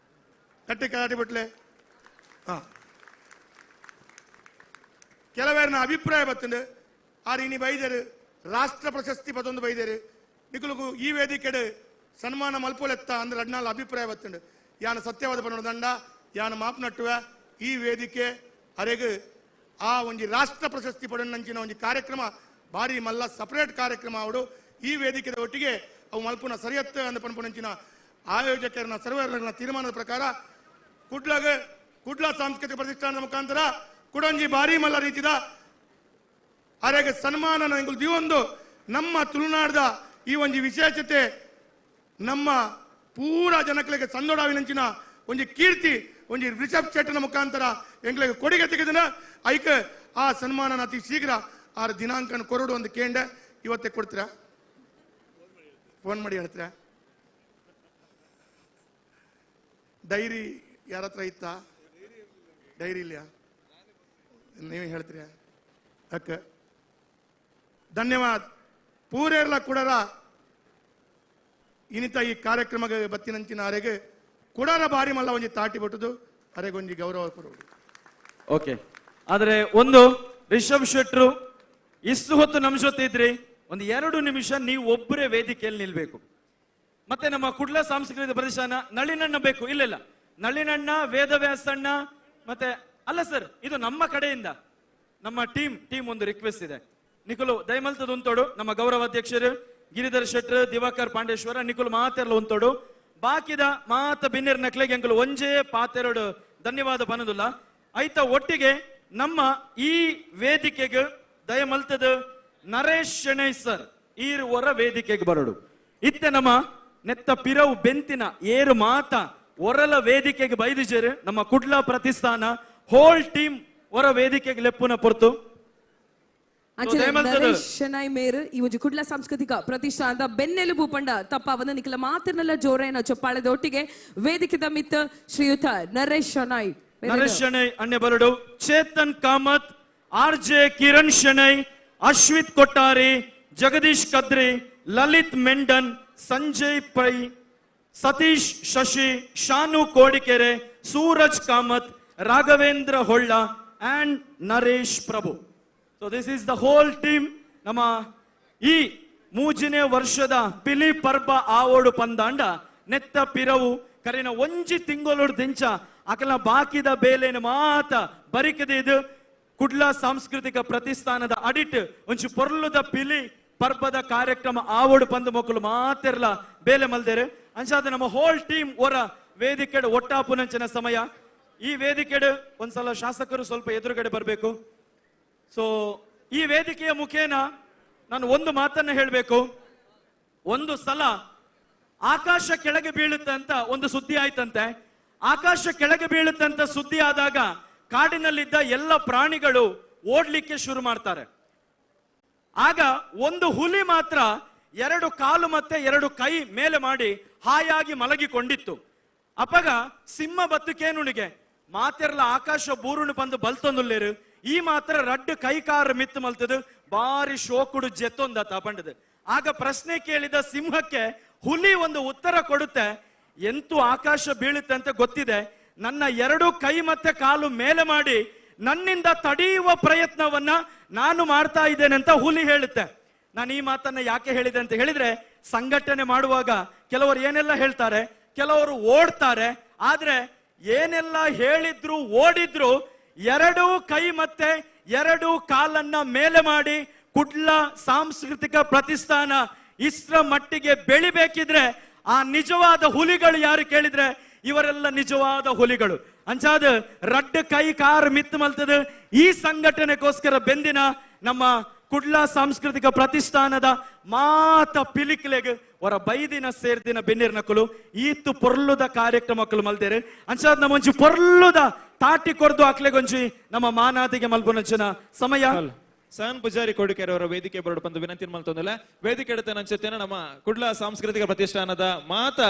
ಕಟ್ಟಿ ಕಲಾಟಿ ಬಿಟ್ಲೆ ಹಾ ಕೆಲವೇರನ ಅಭಿಪ್ರಾಯ ಬತ್ತಂಡು ಆರು ಇನಿ ಬೈದರು ರಾಷ್ಟ್ರ ಪ್ರಶಸ್ತಿ ಪದೊಂದು ಬೈದರು ನಿಖಲ್ಗು ಈ ವೇದಿಕೆಡು ಸನ್ಮಾನ ಮಲ್ಪೊಲೆತ್ತ ಅಂದ್ರೆ ಅಡ್ನಾಲ್ ಅಭಿಪ್ರಾಯ ಬತ್ತಂಡು ಯಾನ ಸತ್ಯವಾದ ಪನ್ನೋಡು ದಂಡ ಯಾನ ಮಾಪ್ನಟ್ಟುವ ಈ ವೇದಿಕೆ ಅರೆಗು ಆ ಒಂಜಿ ರಾಷ್ಟ್ರ ಪ್ರಶಸ್ತಿ ಪಡೆಯಂಚಿನ ಒಂಜಿ ಕಾರ್ಯಕ್ರಮ ಭಾರಿ ಮಲ್ಲ ಸಪರೇಟ್ ಕಾರ್ಯಕ್ರಮ ಅವಡು ಈ ವೇದಿಕೆದ ಒಟ್ಟಿಗೆ ಅವು ಮಲ್ಪುನ ಸರಿಯತ್ತ ಅಂದ ಪನ್ಪುನಂಚಿನ ಆಯೋಜಕರನ್ನ ಸರ್ವರ ತೀರ್ಮಾನದ ಪ್ರಕಾರ ಕುಡ್ಲಗ ಕುಡ್ಲ ಸಾಂಸ್ಕೃತಿಕ ಪ್ರತಿಷ್ಠಾನದ ಮುಖಾಂತರ ಕುಡಂಜಿ ಭಾರಿ ಮಲ್ಲ ರೀತಿದ ಅರೆಗೆ ಸನ್ಮಾನ ದಿವೊಂದು ನಮ್ಮ ತುಳುನಾಡದ ಈ ಒಂಜಿ ವಿಶೇಷತೆ ನಮ್ಮ ಪೂರಾ ಜನಕ್ಲೆಗ್ ಸಂದೋಡಾವಿನಂಚಿನ ಒಂಜಿ ಕೀರ್ತಿ ಒಂಜಿ ರಿಷಬ್ ಶೆಟ್ಟನ ಮುಖಾಂತರ ಎಂಕ್ಲೆಗ್ ಕೊಡುಗೆ ತೆಗೆದಿನ ಐಕ್ ಆ ಸನ್ಮಾನನ ಅತಿ ಶೀಘ್ರ ಆ ದಿನಾಂಕನ ಕೊರಡು ಒಂದು ಕೇಂದ್ರ ಇವತ್ತೇ ಕೊಡ್ತೀರಾ? ಫೋನ್ ಮಾಡಿ ಹೇಳ್ತೀರಾ? ಡೈರಿ ಯಾರ ಹತ್ರ ಇತ್ತಾ? ಡೈರಿ ಇಲ್ಲ, ನೀವೇ ಹೇಳ್ತೀರಾ? ಅಕ್ಕ ಧನ್ಯವಾದ. ಪೂರೇರ್ಲ ಕುಡರ ಇನಿತ ಈ ಕಾರ್ಯಕ್ರಮಕ್ಕೆ ಬತ್ತಿನಂಚಿನ ಅರೆಗೆ ಕುಡರ ಬಾರಿ ಮಲ್ಲ ಒಂಜಿ ತಾಟಿ ಬಟ್ಟುದು ಅರೆಗೊಂಜಿ ಗೌರವ ಕೊಡುವುದು. ಓಕೆ, ಆದರೆ ಒಂದು ರಿಷಬ್ ಶೆಟ್ರು ಇಷ್ಟು ಹೊತ್ತು ನಮ್ಮ ಜೊತೆ ಇದ್ರಿ, ಒಂದು 2 ನಿಮಿಷ ನೀವು ಒಬ್ಬರೇ ವೇದಿಕೆಯಲ್ಲಿ ನಿಲ್ಬೇಕು. ಮತ್ತೆ ನಮ್ಮ ಕುಡ್ಲ ಸಾಂಸ್ಕೃತಿಕ ಪ್ರತಿಷ್ಠಾನ ನಳಿನಣ್ಣ ಬೇಕು. ಇಲ್ಲ ಇಲ್ಲ, ನಳಿನಣ್ಣ, ವೇದವ್ಯಾಸಣ್ಣ, ಮತ್ತೆ ಅಲ್ಲ ಸರ್, ಇದು ನಮ್ಮ ಕಡೆಯಿಂದ ನಮ್ಮ ಟೀಮ್ ಒಂದು ರಿಕ್ವೆಸ್ಟ್ ಇದೆ. ನಿಖಲು ದಯಮಲ್ತದ ಉಂತೋಡು, ನಮ್ಮ ಗೌರವಾಧ್ಯಕ್ಷರು ಗಿರಿಧರ್ ಶೆಟ್ರು, ದಿವಾಕರ್ ಪಾಂಡೇಶ್ವರ, ನಿಖಲು ಮಾತೆಲ್ಲ ಉಂತೋಡು. ಬಾಕಿದ ಮಾತ ಬಿನ್ನೆರ್ ನಕ್ಲೆಗೆ ಅಂಕಲು ಒಂಜೇ ಪಾತೆರಡು ಧನ್ಯವಾದ ಬನ್ನದುಲ್ಲ. ಐತ ಒಟ್ಟಿಗೆ ನಮ್ಮ ಈ ವೇದಿಕೆಗೆ ದಯಮಲ್ತದ ನರೇಶ್ ಶೆಣೈ ಸರ್ ಈರುವರ ವೇದಿಕೆಗೆ ಬರಡು. ಇತ್ತೆ ನಮ್ಮ ನೆತ್ತ ಪಿರವು ಬೆಂತಿನ ಏರು ಮಾತ ಒರಲ ವೇದಿಕೆಗೆ ಬೈದಿಜೇರು ನಮ್ಮ ಕುಡ್ಲ ಪ್ರತಿಷ್ಠಾನ ಹೋಲ್ ಟೀಮ್ ಹೊರ ವೇದಿಕೆಗೆ ಲೆಪ್ಪುನ ಪೊರ್ತು. ನರೇಶ್ ಶೆಣೈ ಮೇರ್ ಈ ಒಂಜಿ ಕುಡ್ಲ ಸಾಂಸ್ಕೃತಿಕ ಪ್ರತಿಷ್ಠಾನದ ಬೆನ್ನೆಲುಬು ಪಂಡ ತಪ್ಪಾವನ ನಿಖಲ ಮಾತಿರ್ನೆಲ್ಲ ಜೋರೇನ ಚೊಪ್ಪಾಳೆದ ಒಟ್ಟಿಗೆ ವೇದಿಕೆದ ಮಿತ್ತ ಶ್ರೀಯುತ ನರೇಶ್ ಶೆಣೈ. ನರೇಶ್ ಶೆಣೈ ಅಣ್ಣೆ ಬರಡು, Chetan Kamath, R J Kiran Shenoy, Ashwith Kottari, Jagadish Kadri, Lalith Mendon, Sanjay Pai, Satish Shashi, Shanu Kodikere, Suraj Kamath, Raghavendra Holla and Naresh Prabhu. So this is the whole team. ನಮ್ಮ ಈ ಮೂಜಿನೇ ವರ್ಷದ ಪಿಲಿ ಪರ್ಬ ಆವೋಡು ಪಂದಾಂಡ ನೆತ್ತ ಪಿರವು ಕರಿನ ಒಂಜಿ ತಿಂಗಳೋಡು ದಿಂಚ ಅಕಲ ಬಾಕಿದ ಬೇಲೇನ ಮಾತ ಬರಿಕದೆ ಇದು ಕುಡ್ಲ ಸಾಂಸ್ಕೃತಿಕ ಪ್ರತಿಷ್ಠಾನದ ಅಡಿಟ್ ಒಂಚು ಪೊರ್ಲುದ ಪಿಲಿ ಪರ್ಬದ ಕಾರ್ಯಕ್ರಮ ಆವೋಡು ಪಂದು ಮಕ್ಕಳು ಮಾತೆರ್ಲ ಬೇಲೆ ಮಲ್ದೇರು. ಅಂಚಾದ ನಮ್ಮ ಹೋಲ್ ಟೀಮ್ ಹೊರ ವೇದಿಕೆಡು ಒಟ್ಟಾಪುನಂಚಿನ ಸಮಯ. ಈ ವೇದಿಕೆಡು ಒಂದ್ಸಲ ಶಾಸಕರು ಸ್ವಲ್ಪ ಎದುರುಗಡೆ ಬರಬೇಕು. ಸೊ ಈ ವೇದಿಕೆಯ ಮುಖೇನ ನಾನು ಒಂದು ಮಾತನ್ನು ಹೇಳಬೇಕು. ಒಂದು ಸಲ ಆಕಾಶ ಕೆಳಗೆ ಬೀಳುತ್ತೆ ಅಂತ ಒಂದು ಸುದ್ದಿ ಆಯ್ತಂತೆ. ಆಕಾಶ ಕೆಳಗೆ ಬೀಳುತ್ತೆ ಅಂತ ಸುದ್ದಿ ಆದಾಗ ಕಾಡಿನಲ್ಲಿದ್ದ ಎಲ್ಲ ಪ್ರಾಣಿಗಳು ಓಡ್ಲಿಕ್ಕೆ ಶುರು ಮಾಡ್ತಾರೆ. ಆಗ ಒಂದು ಹುಲಿ ಮಾತ್ರ 2 ಕಾಲು ಮತ್ತೆ 2 ಕೈ ಮೇಲೆ ಮಾಡಿ ಹಾಯಾಗಿ ಮಲಗಿಕೊಂಡಿತ್ತು. ಅಪಗ ಸಿಂಹ ಬತ್ತುಕೇನುಣಿಗೆ ಮಾತೆರ್ಲ ಆಕಾಶ ಬೂರುಣು ಬಂದು ಬಲ್ತೊಂದುಲ್ಲೇರು, ಈ ಮಾತ್ರ ರಡ್ಡು ಕೈ ಕಾರು ಮಿತ್ತು ಮಲ್ತದು ಬಾರಿ ಶೋಕುಡು ಜೆತ್ತೊಂದ ತಪಂಡದು. ಆಗ ಪ್ರಶ್ನೆ ಕೇಳಿದ ಸಿಂಹಕ್ಕೆ ಹುಲಿ ಒಂದು ಉತ್ತರ ಕೊಡುತ್ತೆ, ಎಂತೂ ಆಕಾಶ ಬೀಳುತ್ತೆ ಅಂತ ಗೊತ್ತಿದೆ, ನನ್ನ 2 ಕೈ ಮತ್ತೆ ಕಾಲು ಮೇಲೆ ಮಾಡಿ ನನ್ನಿಂದ ತಡೆಯುವ ಪ್ರಯತ್ನವನ್ನ ನಾನು ಮಾಡ್ತಾ ಇದ್ದೇನೆ ಅಂತ ಹುಲಿ ಹೇಳುತ್ತೆ. ನಾನು ಈ ಮಾತನ್ನ ಯಾಕೆ ಹೇಳಿದೆ ಅಂತ ಹೇಳಿದ್ರೆ, ಸಂಘಟನೆ ಮಾಡುವಾಗ ಕೆಲವರು ಏನೆಲ್ಲ ಹೇಳ್ತಾರೆ, ಕೆಲವರು ಓಡ್ತಾರೆ, ಆದ್ರೆ ಏನೆಲ್ಲ ಹೇಳಿದ್ರು ಓಡಿದ್ರು 2 ಕೈ ಮತ್ತೆ 2 ಕಾಲನ್ನ ಮೇಲೆ ಮಾಡಿ ಕುಡ್ಲ ಸಾಂಸ್ಕೃತಿಕ ಪ್ರತಿಷ್ಠಾನ ಇಸ್ರ ಮಟ್ಟಿಗೆ ಬೆಳಿಬೇಕಿದ್ರೆ ಆ ನಿಜವಾದ ಹುಲಿಗಳು ಯಾರು ಕೇಳಿದ್ರೆ ಇವರೆಲ್ಲ ನಿಜವಾದ ಹುಲಿಗಳು. ಅಂಚಾದ ರಡ್ಡು ಕೈ ಕಾರ್ ಮಿತ್ತು ಮಲ್ತದ ಈ ಸಂಘಟನೆಗೋಸ್ಕರ ಬೆಂದಿನ ನಮ್ಮ ಕುಡ್ಲ ಸಾಂಸ್ಕೃತಿಕ ಪ್ರತಿಷ್ಠಾನದ ಮಾತ ಪಿಲಿಕ್ಲೆಗ್ ಹೊರ ಬೈದಿನ ಸೇರ್ದಿನ ಬೆನ್ನಿರ್ ನಕಲು ಈತು ಪೊರ್ಲುದ ಕಾರ್ಯಕ್ರಮಕ್ಕಳು ಮಲ್ದೇರು. ಅಂಚಾದ ನಮ್ಮ ಒಂಜಿ ಪೊರ್ಲುದ ತಾಟಿ ಕೊರ್ದು ಹಾಕ್ಲೆಗೊಂಜಿ ನಮ್ಮ ಮಾನಾದಿಗೆ ಮಲ್ಪುನಂಚಿನ ಸಮಯ. ಸನ್ ಪೂಜಾರಿ ಕೋಡಿಕೆರೆ ಅವರ ವೇದಿಕೆ ಬರಡು ಬಂದು ವಿನಂತಿ ಮಲ್ತೊಂದಿಲ್ಲ. ವೇದಿಕೆ ಎಡತ ನಂಚೆತ್ತೇನೆ ನಮ್ಮ ಕುಡ್ಲ ಸಾಂಸ್ಕೃತಿಕ ಪ್ರತಿಷ್ಠಾನದ ಮಾತ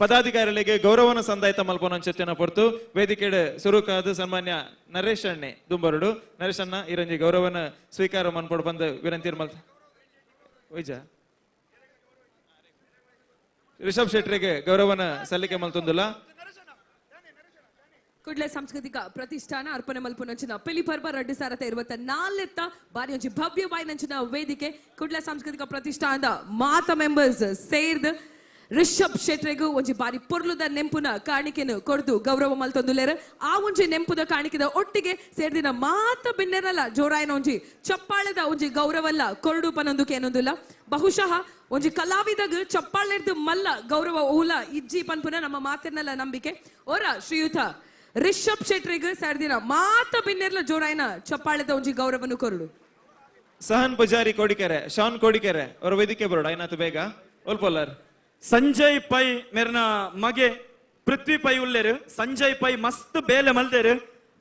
ಪದಾಧಿಕಾರಿಗಳಿಗೆ ಗೌರವನ ಸಂದಾಯಿತ ಮಲ್ಪೊನಂಚೆತ್ತೇನ ಪೊರ್ತು ವೇದಿಕೆ ಸುರುಕಾದ ಸನ್ಮಾನ್ಯ ನರೇಶ್ ಅಣ್ಣೆ ದುಂಬರುಡು. ನರೇಶ್ ಅಣ್ಣ ಇರಂಜಿ ಗೌರವನ ಸ್ವೀಕಾರ ಮನ್ಪೊಡು ಬಂದು ವಿನಂತಿ ಮಲ್ತ ಒಯ್ಜ ರಿಷಬ್ ಶೆಟ್ಟರಿಗೆ ಗೌರವನ ಸಲ್ಲಿಕೆ ಮಲ್ತೊಂದಿಲ್ಲ. ಕುಡ್ಲ ಸಾಂಸ್ಕೃತಿಕ ಪ್ರತಿಷ್ಠಾನ ಅರ್ಪಣೆ ಮಲ್ಪುನಂಚಿನ ಪಿಲಿ ಪರ್ಬ 2024 ಬಾರಿ ಒಂಜಿ ಭವ್ಯವಾಯಿನಂಚಿನ ವೇದಿಕೆ ಕುಡ್ಲ ಸಾಂಸ್ಕೃತಿಕ ಪ್ರತಿಷ್ಠಾನದ ಮಾತ ಮೆಂಬರ್ಸ್ ಸೇರ್ದ್ ರಿಷಬ್ ಶೆಟ್ರೆಗು ಒಂಜಿ ಬಾರಿ ಪೊರ್ಲುದ ನೆಂಪುನ ಕಾಣಿಕೆನು ಕೊರ್ದು ಗೌರವ ಮಲ್ತೊಂದುಲ್ಲೆರ್. ಆ ಒಂಜಿ ನೆಂಪುದ ಕಾಣಿಕೆದ ಒಟ್ಟಿಗೆ ಸೇರ್ದಿನ ಮಾತ ಬಿನ್ನೆರಲ್ಲ ಜೋರಾಯನ ಒಂಜಿ ಚಪ್ಪಾಳೆದ ಒಂಜಿ ಗೌರವಲ್ಲ ಕೊರಡು ಪನೊಂದು ಕೇನೊಂದುಲ್ಲ. ಬಹುಶಃ ಒಂಜಿ ಕಲಾವಿದಗ್ ಚಪ್ಪಾಳೆರ್ದು ಮಲ್ಲ ಗೌರವ ಓಲ ಇಜ್ಜಿ ಪನ್ಪುನ ನಮ್ಮ ಮಾತಿರ್ನಲ್ಲ ನಂಬಿಕೆ. ಓರ ಶ್ರೀಯುತ ರಿಷಬ್ ಶೆಟ್ರಿಗ್ ಸೇರ್ದಿನ ಮಾತ ಬಿನ್ನೆರ್ಲ ಜೋರಾಯನ ಚಪ್ಪಾಳೆದ ಒಂಜಿ ಗೌರವನು ಕೊರಡು. ಸಹನ್ ಪೂಜಾರಿ ಕೋಡಿಕೆರೆ, ಶಾನ್ ಕೋಡಿಕೆರೆ ಅವರ ವೇದಿಕೆ ಬರೋಣ ಏನಾಯ್ತು ಬೇಗ ಒಲ್ಪೊಲ್ಲರ್. ಸಂಜಯ್ ಪೈ ಮೇರ್ನ ಮಗೆ ಪೃಥ್ವಿ ಪೈ ಉಲ್ಲೇರು. ಸಂಜಯ್ ಪೈ ಮಸ್ತ್ ಬೇಲೆ ಮಲ್ದೇರು.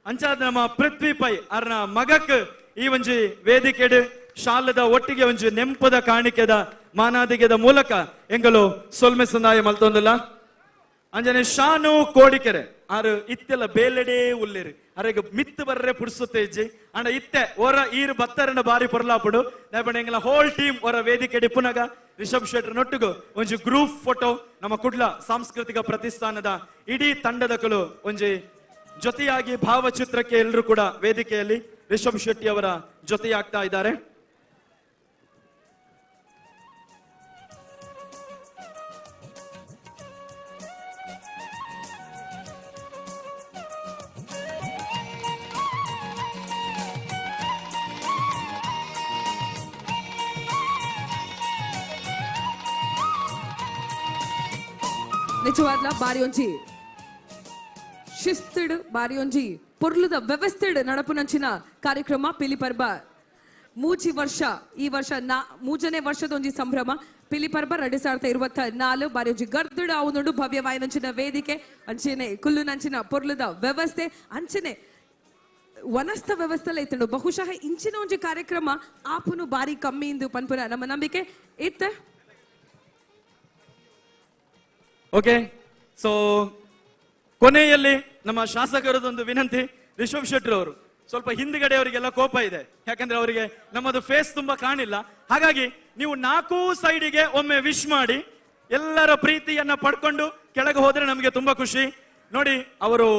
ಅಂಚಾದ ನಮ್ಮ ಪೃಥ್ವಿ ಪೈ ಅರ್ನ ಮಗಕ್ ಈ ಒಂಜಿ ವೇದಿಕೆಡ್ ಶಾಲದ ಒಟ್ಟಿಗೆ ಒಂಜಿ ನೆಂಪದ ಕಾಣಿಕೆದ ಮಾನಾದಿಗೆದ ಮೂಲಕ ಎಂಗಲು ಸೊಲ್ಮೆ ಸಂದಾಯ ಮಲ್ತೊಂದಿಲ್ಲ. ಅಂಜನೆ ಶಾನು ಕೋಡಿಕೆರೆ ಆರು ಇತ್ತೆಲ್ಲ ಬೇಲೆಡೇ ಉಲ್ಲೇರು. ಅರೆಗ್ ಮಿತ್ತು ಬರ್ರೆ ಪುಡ್ಸುತ್ತೆ ಇಜ್ಜಿ ಅಂಡ ಇತ್ತೆ ಓರ ಈರು ಬತ್ತರನ ಬಾರಿ ಪೊರ್ಲಾಪುಡು. ದಾಯೆಪಂಡ ಎಂಗಲ ಹೋಲ್ ಟೀಮ್ ಓರ ವೇದಿಕೆ ಡಿಪ್ಪುನಗ ರಿಷಬ್ ಶೆಟ್ಟರ್ ನೊಟ್ಟುಗು ಒಂಜಿ ಗ್ರೂಪ್ ಫೋಟೋ ನಮ್ಮ ಕುಡ್ಲ ಸಾಂಸ್ಕೃತಿಕ ಪ್ರತಿಷ್ಠಾನದ ಇಡೀ ತಂಡದಕಲು ಒಂಜಿ ಜೊತೆಯಾಗಿ ಭಾವಚಿತ್ರಕ್ಕೆ ಎಲ್ಲರೂ ಕೂಡ ವೇದಿಕೆಯಲ್ಲಿ ರಿಷಬ್ ಶೆಟ್ಟಿ ಅವರ ಜೊತೆಯಾಗ್ತಾ ಇದ್ದಾರೆ. ನಿಜವಾದ್ಲ ಬಾರಿ ಒಂಜಿ ಶಿಸ್ತುಡು ಬಾರಿ ಒಂಜಿ ಪೊರ್ಲುದ ವ್ಯವಸ್ಥೆಡ್ ನಡಪುನಂಚಿನ ಕಾರ್ಯಕ್ರಮ ಪಿಲಿಪರ್ಬ. ಮೂಜಿ ವರ್ಷ ಈ ವರ್ಷ ಮೂಜನೇ ವರ್ಷದ ಒಂಜಿ ಸಂಭ್ರಮ ಪಿಲಿಪರ್ಬ 2024 ಬಾರಿ ಒಂಜಿ ಗರ್ದುಡು ಆವುನುಂಡು. ಭವ್ಯವಾಯಿನಂಚಿನ ವೇದಿಕೆ ಅಂಚನೆ ಕುಲ್ಲುನಂಚಿನ ಪೊರ್ಲುದ ವ್ಯವಸ್ಥೆ ಅಂಚನೆ ವನಸ್ಥ ವ್ಯವಸ್ಥೆ ಇತ್ತುಂಡು. ಬಹುಶಃ ಇಂಚಿನ ಒಂಜಿ ಕಾರ್ಯಕ್ರಮ ಆಪುನು ಬಾರಿ ಕಮ್ಮಿ ಇಂದು ಪನ್ಪುನ ನಮ್ಮ ನಂಬಿಕೆ ಇತ್ತ. ಓಕೆ, ಸೊ ಕೊನೆಯಲ್ಲಿ ನಮ್ಮ ಶಾಸಕರದೊಂದು ವಿನಂತಿ. ರಿಷಬ್ ಶೆಟ್ಟರ್ ಅವರು ಸ್ವಲ್ಪ ಹಿಂದ್ಗಡೆ ಅವರಿಗೆಲ್ಲ ಕೋಪ ಇದೆ, ಯಾಕಂದ್ರೆ ಅವರಿಗೆ ನಮ್ಮದು ಫೇಸ್ ತುಂಬಾ ಕಾಣಿಲ್ಲ. ಹಾಗಾಗಿ ನೀವು ನಾಲ್ಕೂ ಸೈಡಿಗೆ ಒಮ್ಮೆ ವಿಶ್ ಮಾಡಿ ಎಲ್ಲರ ಪ್ರೀತಿಯನ್ನ ಪಡ್ಕೊಂಡು ಕೆಳಗೆ ಹೋದ್ರೆ ನಮಗೆ ತುಂಬಾ ಖುಷಿ. ನೋಡಿ, ಅವರು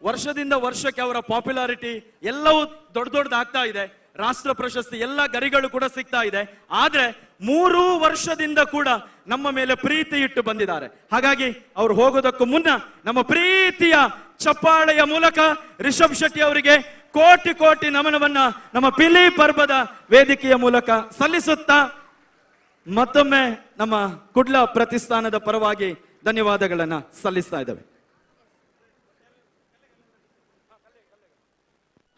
ವರ್ಷದಿಂದ ವರ್ಷಕ್ಕೆ ಅವರ ಪಾಪ್ಯುಲಾರಿಟಿ ಎಲ್ಲವೂ ದೊಡ್ಡ ದೊಡ್ಡದಾಗ್ತಾ ಇದೆ, ರಾಷ್ಟ್ರ ಪ್ರಶಸ್ತಿ ಎಲ್ಲ ಗರಿಗಳು ಕೂಡ ಸಿಗ್ತಾ ಇದೆ. ಆದ್ರೆ 3 ವರ್ಷದಿಂದ ಕೂಡ ನಮ್ಮ ಮೇಲೆ ಪ್ರೀತಿ ಇಟ್ಟು ಬಂದಿದ್ದಾರೆ. ಹಾಗಾಗಿ ಅವರು ಹೋಗೋದಕ್ಕೂ ಮುನ್ನ ನಮ್ಮ ಪ್ರೀತಿಯ ಚಪ್ಪಾಳೆಯ ಮೂಲಕ ರಿಷಬ್ ಶೆಟ್ಟಿ ಅವರಿಗೆ ಕೋಟಿ ಕೋಟಿ ನಮನವನ್ನ ನಮ್ಮ ಪಿಲಿ ಪರ್ಬದ ವೇದಿಕೆಯ ಮೂಲಕ ಸಲ್ಲಿಸುತ್ತಾ ಮತ್ತೊಮ್ಮೆ ನಮ್ಮ ಕುಡ್ಲ ಪ್ರತಿಷ್ಠಾನದ ಪರವಾಗಿ ಧನ್ಯವಾದಗಳನ್ನ ಸಲ್ಲಿಸ್ತಾ ಇದ್ದೇವೆ.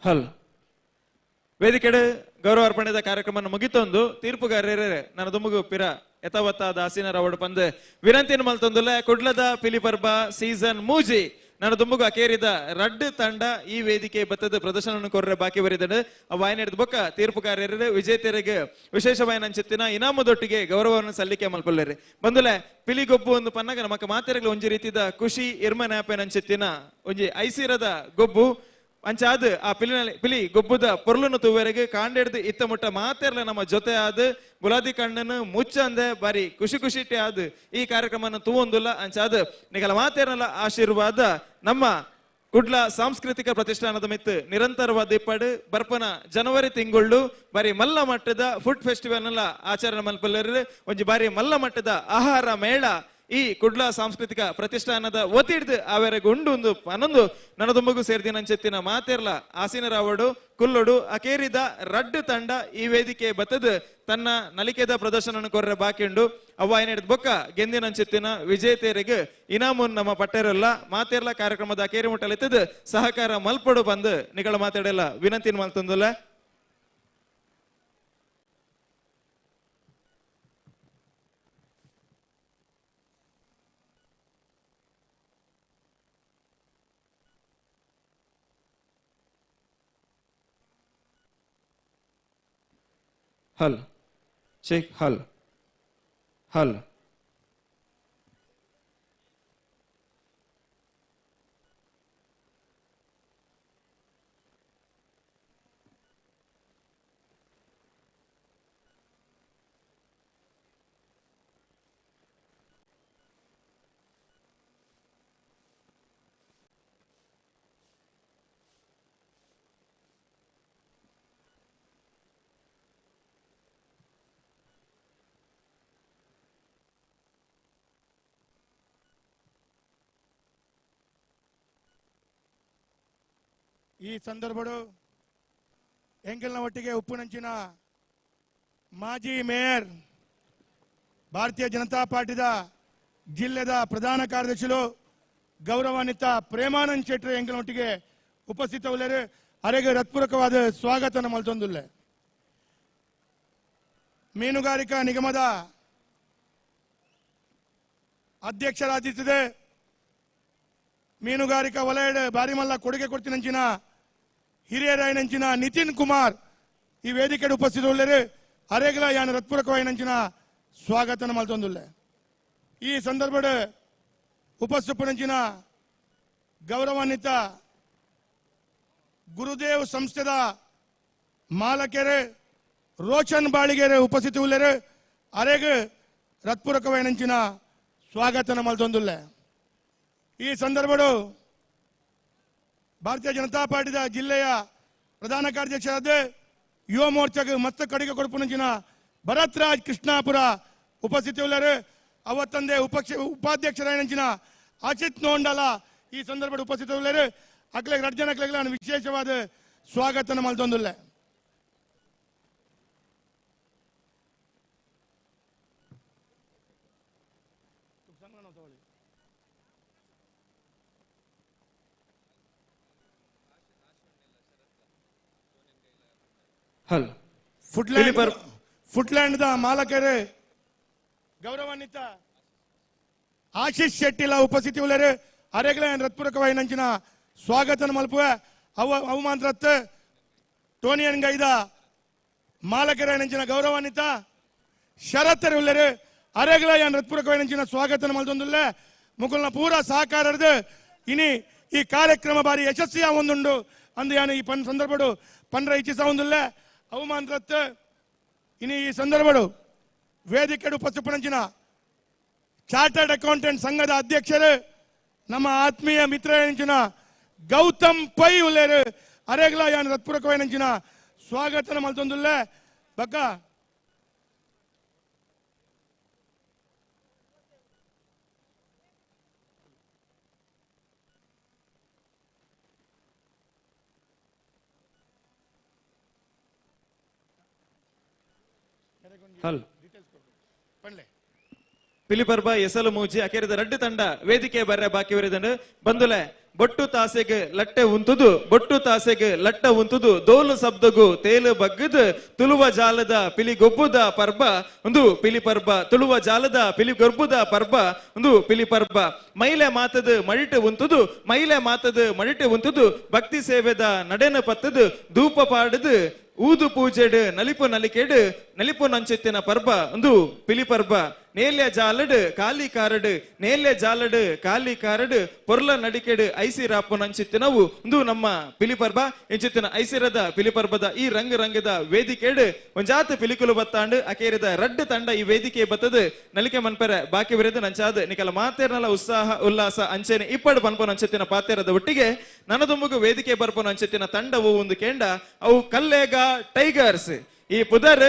ಹಲ್ ವೇದಿಕೆಡೆ ಗೌರವ ಅರ್ಪಣೆದ ಕಾರ್ಯಕ್ರಮ ಮುಗಿತೊಂದು ತೀರ್ಪುಗಾರರೇ ನನ್ನ ದುಮುಗು ಪಿರ ಯಥಾವತ್ತಾದ ಆಸೀನರ ಅವಡು ಪಂದು ವಿನಂತಿಯನ್ನು ಮಲ್ತೊಂದುಲ್ಲ. ಕುಡ್ಲದ ಪಿಲಿಪರ್ಬ ಸೀಸನ್ ಮೂಜಿ ನನ್ನ ದುಂಬುಗು ಅಕೇರಿದ ರಡ್ಡು ತಂಡ ಈ ವೇದಿಕೆ ಬತ್ತದ ಪ್ರದರ್ಶನವನ್ನು ಕೊರ್ರೆ ಬಾಕಿ ಬರಿದನು. ವಾಯನ ಬೊಕ್ಕ ತೀರ್ಪುಗಾರರು ವಿಜೇತರಿಗೆ ವಿಶೇಷವಾಯನ ಅಂಚಿತ್ತಿನ ಇನಾಮದೊಟ್ಟಿಗೆ ಗೌರವವನ್ನು ಸಲ್ಲಿಕೆ ಮಲ್ಪೊಲ್ಲೆರ್. ಬಂದುಲೆ ಪಿಲಿಗೊಬ್ಬು ಒಂದು ಪನ್ನಗ ನಮಕ ಮಾತೆರೆಗ್ಲ ಒಂಜಿ ರೀತಿದ ಖುಷಿ ಇರ್ಮನಾಪೆನ ಅಂಚಿತ್ತಿನ ಒಂಜಿ ಐಸಿರದ ಗೊಬ್ಬು ಅಂಚಾದ್ ಆ ಪಿಲಿನಲ್ಲಿ ಪಿಲಿ ಗೊಬ್ಬುದ ಪೊರ್ಲುನು ತೂವೆರೆಗ್ ಕಾಂಡೆಡ್ದು ಇತ್ತ ಮುಟ್ಟ ಮಾತೆರ್ಲ ನಮ್ಮ ಜೊತೆ ಆದ್ ಗುಲಾದಿ ಕಣ್ಣನು ಮುಚ್ಚಂದೆ ಬಾರಿ ಖುಷಿ ಖುಷಿಟೆ ಆದ್ ಈ ಕಾರ್ಯಕ್ರಮನ ತೂವೊಂದುಲ್ಲ. ಅಂಚಾದ್ ನಿಗಲ ಮಾತೆರ್ನಲ ಆಶೀರ್ವಾದ ನಮ್ಮ ಕುಡ್ಲ ಸಾಂಸ್ಕೃತಿಕ ಪ್ರತಿಷ್ಠಾನದ ಮಿತ್ತು ನಿರಂತರವಾದ ಇಪ್ಪಡು ಬರ್ಪನ ಜನವರಿ ತಿಂಗಳು ಬಾರಿ ಮಲ್ಲ ಮಟ್ಟದ ಫುಡ್ ಫೆಸ್ಟಿವಲ್ ನೆಲ್ಲ ಆಚರಣೆ ಮಲ್ಪಲ್ಲೆರ್. ಒಂಜಿ ಬಾರಿ ಮಲ್ಲ ಮಟ್ಟದ ಆಹಾರ ಮೇಳ ಈ ಕುಡ್ಲ ಸಾಂಸ್ಕೃತಿಕ ಪ್ರತಿಷ್ಠಾನದ ಒತ್ತಿಡ್ದು ಆವೆರೆಗ್ ಉಂಡು ಒಂದು ಪನೊಂದು ನನದುಂಬಗು ಸೇರ್ದಿನಂಚೆತ್ತಿನ ಮಾತೆರ್ಲ ಆಸೀನರಾವಡು ಕುಲ್ಲೊಡು ಅಕೇರಿದ ರಡ್ಡು ತಂಡ ಈ ವೇದಿಕೆ ಬತ್ತದು ತನ್ನ ನಲಿಕೆದ ಪ್ರದರ್ಶನ ಕೊರ್ರೆ ಬಾಕಿಂಡು. ಅವ್ವಾಯನ ಬೊಕ್ಕ ಗೆಂದಿನಂಚೆತ್ತಿನ ವಿಜೇತೆರೆಗ್ ಇನಾಮುನ್ ನಮ್ಮ ಪಟ್ಟೆರಲ್ಲ ಮಾತೆರ್ಲ ಕಾರ್ಯಕ್ರಮದ ಅಕೇರಿ ಮುಟ್ಟಲೆತ್ತದು ಸಹಕಾರ ಮಲ್ಪಡು ಬಂದು ನಿಗಳ ಮಾತಾಡೆಲ್ಲ ವಿನಂತಿನ ಮಲ್ತಂದುಲ್ಲ. ಹಲ್ ಚೆಕ್ ಹಲ್ ಹಲ್ ಈ ಸಂದರ್ಭಡು ಎಂಕಲ್ನ ಒಟ್ಟಿಗೆ ಉಪ್ಪುನಂಚಿನ ಮಾಜಿ ಮೇಯರ್ ಭಾರತೀಯ ಜನತಾ ಪಾರ್ಟಿದ ಜಿಲ್ಲೆದ ಪ್ರಧಾನ ಕಾರ್ಯದರ್ಶಿಲು ಗೌರವಾನ್ವಿತ ಪ್ರೇಮಾನಂದ್ ಶೆಟ್ಟರ್ ಎಂಕಲ್ನ ಒಟ್ಟಿಗೆ ಉಪಸ್ಥಿತವುಳ್ಳರು. ಅರೆಗೆ ಹೃತ್ಪೂರ್ವಕವಾದ ಸ್ವಾಗತ ಮಲ್ತೊಂದುಲ್ಲೆ. ಮೀನುಗಾರಿಕಾ ನಿಗಮದ ಅಧ್ಯಕ್ಷರಾದಿತ್ತದೆ ಮೀನುಗಾರಿಕಾ ವಲಯಡ್ ಬಾರಿಮಲ್ಲ ಕೊಡುಗೆ ಕೊಡ್ತಿನಂಚಿನ ಹಿರಿಯರಾಯಿನಂಚಿನ ನಿತಿನ್ ಕುಮಾರ್ ಈ ವೇದಿಕೆ ಉಪಸ್ಥಿತರುಳ್ಳರು ಅರೆಗಲ ಯಾನ ರತ್ಪೂರಕವಾಯಿನಂಚಿನ ಸ್ವಾಗತನ ಮಲ್ತೊಂದುಲ್ಲೆ. ಈ ಸಂದರ್ಭಡ್ ಉಪಸ್ಥಿಪನಂಚಿನ ಗೌರವಾನ್ವಿತ ಗುರುದೇವ್ ಸಂಸ್ಥೆದ ಮಾಲಕೆರೆ ರೋಷನ್ ಬಾಳಿಗೆರೆ ಉಪಸ್ಥಿತಿ ಉಳ್ಳರು ಅರೆಗ್ ರತ್ಪೂರಕವಾಯಿನಂಚಿನ ಸ್ವಾಗತನ ಮಲ್ತೊಂದುಲ್ಲೆ. ಈ ಸಂದರ್ಭಡು ಭಾರತೀಯ ಜನತಾ ಪಾರ್ಟಿದ ಜಿಲ್ಲೆಯ ಪ್ರಧಾನ ಕಾರ್ಯದರ್ಶಿಯಾದ ಯುವ ಮೋರ್ಚಾಗೆ ಮತ್ತೆ ಕಡಿಗೆ ಕೊಡುಪುನಂಚಿನ ಭರತ್ ರಾಜ್ ಕೃಷ್ಣಾಪುರ ಉಪಸ್ಥಿತಿ ಉಳ್ಳರು ಅವತ್ತಂದೇ ಉಪಾಧ್ಯಕ್ಷರಾಯಿನಂಚಿನ ಅಚಿತ್ ನೋಂಡಲ ಈ ಸಂದರ್ಭದ ಉಪಸ್ಥಿತಿ ಉಳ್ಳರು ಅಕ್ಲೆಗ್ ರಡ್ ಜನ ಅಕ್ಲೆಗ್ ನಾನು ವಿಶೇಷವಾದ ಸ್ವಾಗತನ ಮಲ್ತೊಂದುಲ್ಲೆ. ಹಲ್ ಫುಡ್ಲ್ಯಾಂಡ್ ಫುಡ್ಲ್ಯಾಂಡ್ the ಮಾಲಕರು ಗೌರವಾನ್ವಿತ ಆಶೀಶ್ ಶೆಟ್ಟಿಲ ಉಪಸ್ಥಿತಿ ಉಳ್ಳರು ಅರೆಗ್ಲ ರತ್ಪೂರಕವಾಯಿನಂಚಿನ ಸ್ವಾಗತನ ಮಲ್ಪುವೆ. ಅವಮಾಂತ್ರತ್ ಟೋನಿಯನ್ ಗೈದ ಮಾಲಕರಾಯಿನಂಚಿನ ಗೌರವಾನ್ವಿತ ಶರತ್ತರು ಉಳ್ಳರು ಅರೆಗ್ಲ ರತ್ಪೂರಕವಾಯಿನಂಚಿನ ಸ್ವಾಗತನ ಮಲ್ತೊಂದುಲ್ಲೆ. ಮುಕುಲ್ನ ಪೂರ ಸಹಕಾರದ್ದು ಇನಿ ಈ ಕಾರ್ಯಕ್ರಮ ಬಾರಿ ಯಶಸ್ವಿಯ ಒಂದುಂಡು ಅಂದು ಯಾನು ಈ ಪನ್ ಸಂದರ್ಭಡು ಪನ್ರ ಇಚ್ಛಿಸ ಒಂದುಲ್ಲೆ. ಅವಮಾಂತ್ರತ್ ಇನಿ ಈ ಸಂದರ್ಭಡು ವೇದಿಕೆ ಉಪಸ್ಥಿಪನಂಚಿನ ಚಾರ್ಟರ್ಡ್ ಅಕೌಂಟೆಂಟ್ ಸಂಘದ ಅಧ್ಯಕ್ಷರು ನಮ್ಮ ಆತ್ಮೀಯ ಮಿತ್ರರಂಚಿನ ಗೌತಮ್ ಪೈ ಉಳ್ಳೇರು ಅರೆಗ್ಲ ಯಾನ್ ರತ್ಪೂರಕವಾಯಿನಂಚಿನ ಸ್ವಾಗತನ ಮಲ್ತೊಂದುಲ್ಲೆ. ಬಕ್ಕ ಹಲ್ ಪಿಲಿಪರ್ಬ ಎಸಲು ಮೂಜಿ ಅಕೆರಿದ ರಡ್ಡು ತಂಡ ವೇದಿಕೆ ಬರ್ರೆ ಬಾಕಿ ವರಿದಂಡು ಬಂದುಲೆ ಬೊಟ್ಟು ತಾಸೆಗ್ ಲಟ್ಟೆ ಉಂತುದು ಬೊಟ್ಟು ತಾಸೆಗ್ ಲಟ್ಟ ಉಂತುದು ದೋಲು ಶಬ್ದಗು ತೇಲು ಬಗ್ಗದು ತುಳುವ ಜಾಲದ ಪಿಲಿ ಗೊಬ್ಬುದ ಪರ್ಬ ಒಂದು ಪಿಲಿ ಪರ್ಬ ತುಳುವ ಜಾಲದ ಪಿಲಿ ಗೊಬ್ಬುದ ಪರ್ಬ ಒಂದು ಪಿಲಿ ಪರ್ಬ ಮೈಲೆ ಮಾತದು ಮಡಿಟು ಉಂತುದು ಮೈಲೆ ಮಾತದು ಮಡಿಟು ಉಂತುದು ಭಕ್ತಿ ಸೇವೆದ ನಡೆನ ಪತ್ತದು ಧೂಪ ಪಾಡದು ಊದು ಪೂಜೆಡು ನಲಿಪು ನಲಿಕೆಡು ನಲಿಪು ನಂಚೆತ್ತಿನ ಪರ್ಬ ಒಂದು ಪಿಲಿ ಪರ್ಬ ನೇಲ್ಯ ಜಾಲಡು ಕಾಲಿ ಕಾರಡು ನೇಲ್ಯ ಜಾಲಡು ಕಾಲಿ ಕಾರಡು ಪೊರ್ಲ ನಡಿಕೆಡು ಐಸಿರಾಪು ನಂಚಿತ್ತಿನವು ಒಂದು ನಮ್ಮ ಪಿಲಿ ಪರ್ಬ ಇಂಚಿತ್ತಿನ ಐಸಿರದ ಪಿಲಿ ಪರ್ಬದ ಈ ರಂಗ ರಂಗದ ವೇದಿಕೆಡು ಒಂಜಾತ ಪಿಲಿಕುಲು ಬತ್ತಾಂಡು ಅಕೇರಿದ ರಡ್ಡು ತಂಡ ಈ ವೇದಿಕೆ ಬತ್ತದು ನಲಿಕೆ ಮನ್ಪೆರೆ ಬಾಕಿ ವಿರದ ನಂಚಾದ ನಿಕಲ ಮಾತೇರ್ನಲ ಉತ್ಸಾಹ ಉಲ್ಲಾಸ ಅಂಚೆನೆ ಇಪ್ಪಡು ಪನ್ಪು ನಂಚೆತ್ತಿನ ಪಾತೇರದ ಒಟ್ಟಿಗೆ ನನದುಂಬುಗು ವೇದಿಕೆ ಬರ್ಪು ನಂಚೆತ್ತಿನ ತಂಡವು ಒಂದು ಕೇಂಡ ಅವು ಕಲ್ಲೇಗ ಟೈಗರ್ಸ್ ಈ ಪುದರ್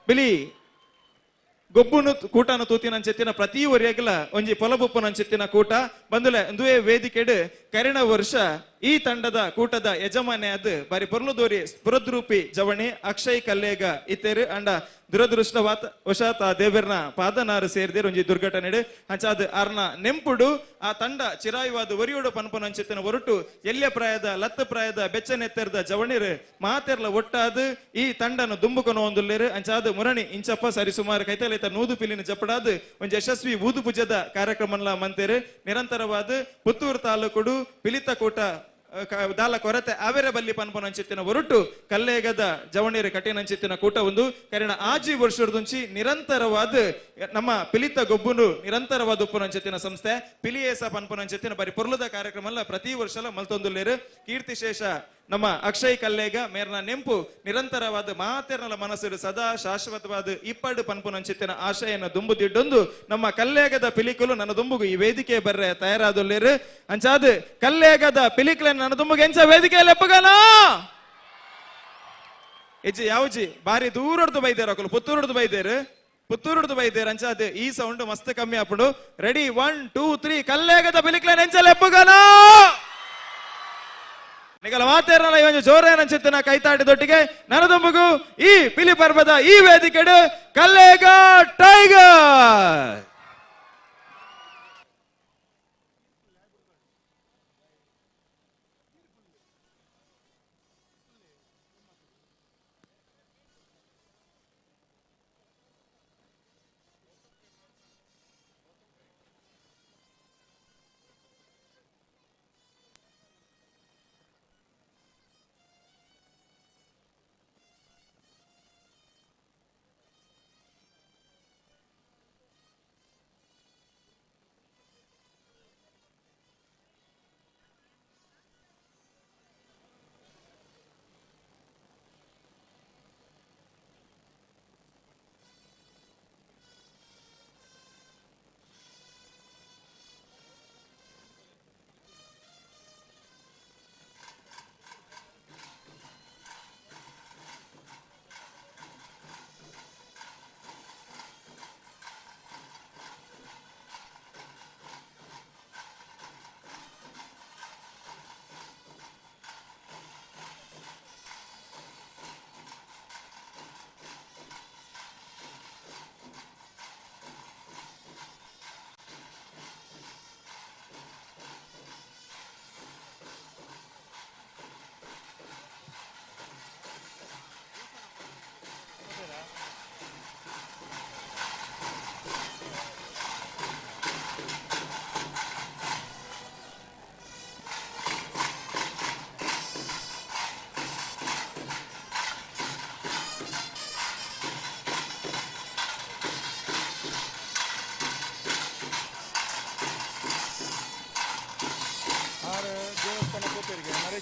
ಬಿಲಿ ಗೊಬ್ಬುನು ಕೂಟನು ತೂತಿನಂಚೆತ್ತಿನ ಪ್ರತಿ ಒರಿಯಗಲ ಒಂಜಿ ಪೊಲಬುಪ್ಪುನಂಚೆತ್ತಿನ ಕೂಟ ಬಂದುಲೆ ಒಂದುವೇ ವೇದಿಕೆಡು ಕರಿಣ ವರ್ಷ ಈ ತಂಡದ ಕೂಟದ ಯಜಮಾನೆ ಅದು ಬಾರಿ ಪೊರ್ಲುದೋರಿ ಸ್ಫುರದ್ರೂಪಿ ಜವಣಿ ಅಕ್ಷಯ್ ಕಲ್ಲೇಗ ಇತ್ತೇರು ಅಂಡ ದುರದೃಷ್ಟವಾತ ವಶಾತ್ ಆ ದೇವರ್ನ ಪಾದನಾರು ಸೇರಿದೇರು ಒಂಜಿ ದುರ್ಘಟನೆ ಅಂಚಾದ ಆರ್ನ ನೆಂಪುಡು ಆ ತಂಡ ಚಿರಾಯುವಾದ ಒರಿಯೋಡು ಪನ್ಪುನಂಚಿತ್ತಿನ ಹೊರಟು ಎಲ್ಯ ಪ್ರಾಯದ ಲತ್ತ ಪ್ರಾಯದ ಬೆಚ್ಚನೆತ್ತೆರ್ದ ಜವಣಿರು ಮಾತೆರ್ಲ ಒಟ್ಟಾದ ಈ ತಂಡನ ದುಂಬುಕೊನ ಒಂದುಲ್ಲೇರು ಅಂಚಾದ ಮುರಣಿ ಇಂಚಪ್ಪ ಸರಿ ಸುಮಾರು ಕೈತಲೈತ ನೂದು ಪಿಲಿನ ಜಪಡಾದ ಒಂಜಿ ಯಶಸ್ವಿ ಊದು ಪೂಜದ ಕಾರ್ಯಕ್ರಮನ್ಲ ಮಂತೇರು ನಿರಂತರವಾದ ಪುತ್ತೂರು ತಾಲೂಕುಡು ಪಿಲಿತ ಕೂಟ ದಾಲ ಕೊರತೆ ಆವೆರ ಬಲ್ಲಿ ಪನ್ಪನಂಚಿತ್ತಿನ ಹೊರಟು ಕಲ್ಲೇಗದ ಜವಣೀರು ಕಠಿಣಂಚಿತ್ತಿನ ಕೂಟ ಒಂದು ಕರಿಣ ಆಜಿ ವರ್ಷದುಂಚಿ ನಿರಂತರವಾದ ನಮ್ಮ ಪಿಲಿತ ಗೊಬ್ಬುನು ನಿರಂತರವಾದ ಉಪ್ಪುನಂಚಿತ್ತಿನ ಸಂಸ್ಥೆ ಪಿಲಿಯೇಸ ಪನ್ಪನಂಚಿತ್ತಿನ ಬರಿ ಪೊರ್ಲದ ಕಾರ್ಯಕ್ರಮ ಅಲ್ಲ ಪ್ರತಿ ವರ್ಷಲ ಮಲ್ತೊಂದುಲ್ಲೇರು ಕೀರ್ತಿಶೇಷ ನಮ್ಮ ಅಕ್ಷಯ್ ಕಲ್ಲೇಗ ಮೇರ್ನ ನೆಂಪು ನಿರಂತರವಾದ ಮಾತೆರ್ನಲ ಮನಸ್ಸು ಸದಾ ಶಾಶ್ವತವಾದ ಇಪ್ಪಡು ಪನ್ಪುನಂಚಿತ್ತಿನ ಆಶಯನ ದುಂಬುದಿಡ್ಡೊಂದು ನಮ್ಮ ಕಲ್ಲೇಗದ ಪಿಲಿಕುಲು ನನ್ನ ದುಂಬುಗು ಈ ವೇದಿಕೆ ಬರ್ರೆ ತಯಾರಾದೊಲ್ಲೇರು ಅಂಚಾದ ಕಲ್ಲೇಗದ ಪಿಲಿಕುಲ ನನ್ನ ದುಂಬುಗು ಎಂಚ ವೇದಿಕೆಯಲ್ಲಿ ಎಪ್ಪಗನ ಎಜ್ಜಿ ಯಾವ್ಜಿ ಬಾರಿ ದೂರಡ್ದು ಬೈದೇರು ಅಕುಲು ಪುತ್ತೂರುಡ್ದು ಬೈದೇರು ಪುತ್ತೂರುಡ್ದು ಬೈದೇರು ಅಂಚಾದ ಈ ಸೌಂಡ್ ಮಸ್ತ್ ಕಮ್ಮಿ ಆಪುಂಡು. ರೆಡಿ 1 2 3 ಕಲ್ಲೇಗದ ಪಿಲಿಕುಲ ಎಂಚಲ ಎಪ್ಪಗನ ನಿಗಲ ಮಾತೇರಲ್ಲ ಈ ಒಂದು ಜೋರೇನಂಚಿತ್ತಿನ ಕೈತಾಟದೊಟ್ಟಿಗೆ ನನದೊಂಬುಗು ಈ ಪಿಲಿ ಪರ್ವದ ಈ ವೇದಿಕೆಡು ಕಲ್ಲೇಗ ಟೈಗರ್.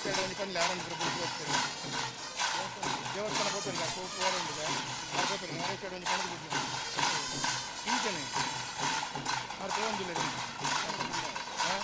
ನರೇಶ್ ಒಂಜಿ ಪನ್ಲೆ ಆರಂಭ ಹೋಗ್ತಾರೆ ದೇವಸ್ಥಾನ ಪೋತಲ್ಲ ಪೋರಂಡಿದೆ ಪೋತಲ್ಲ ನರೇಶ್ ಒಂಜಿ ಪಣದು ಬಿಟ್ಟು ಇಂಚನೆ ಆರ್ ತಗೊಂಡಿಲ್ಲ. ಹಾಂ.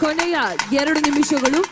ಕೊನೆಯ 2 ನಿಮಿಷಗಳು.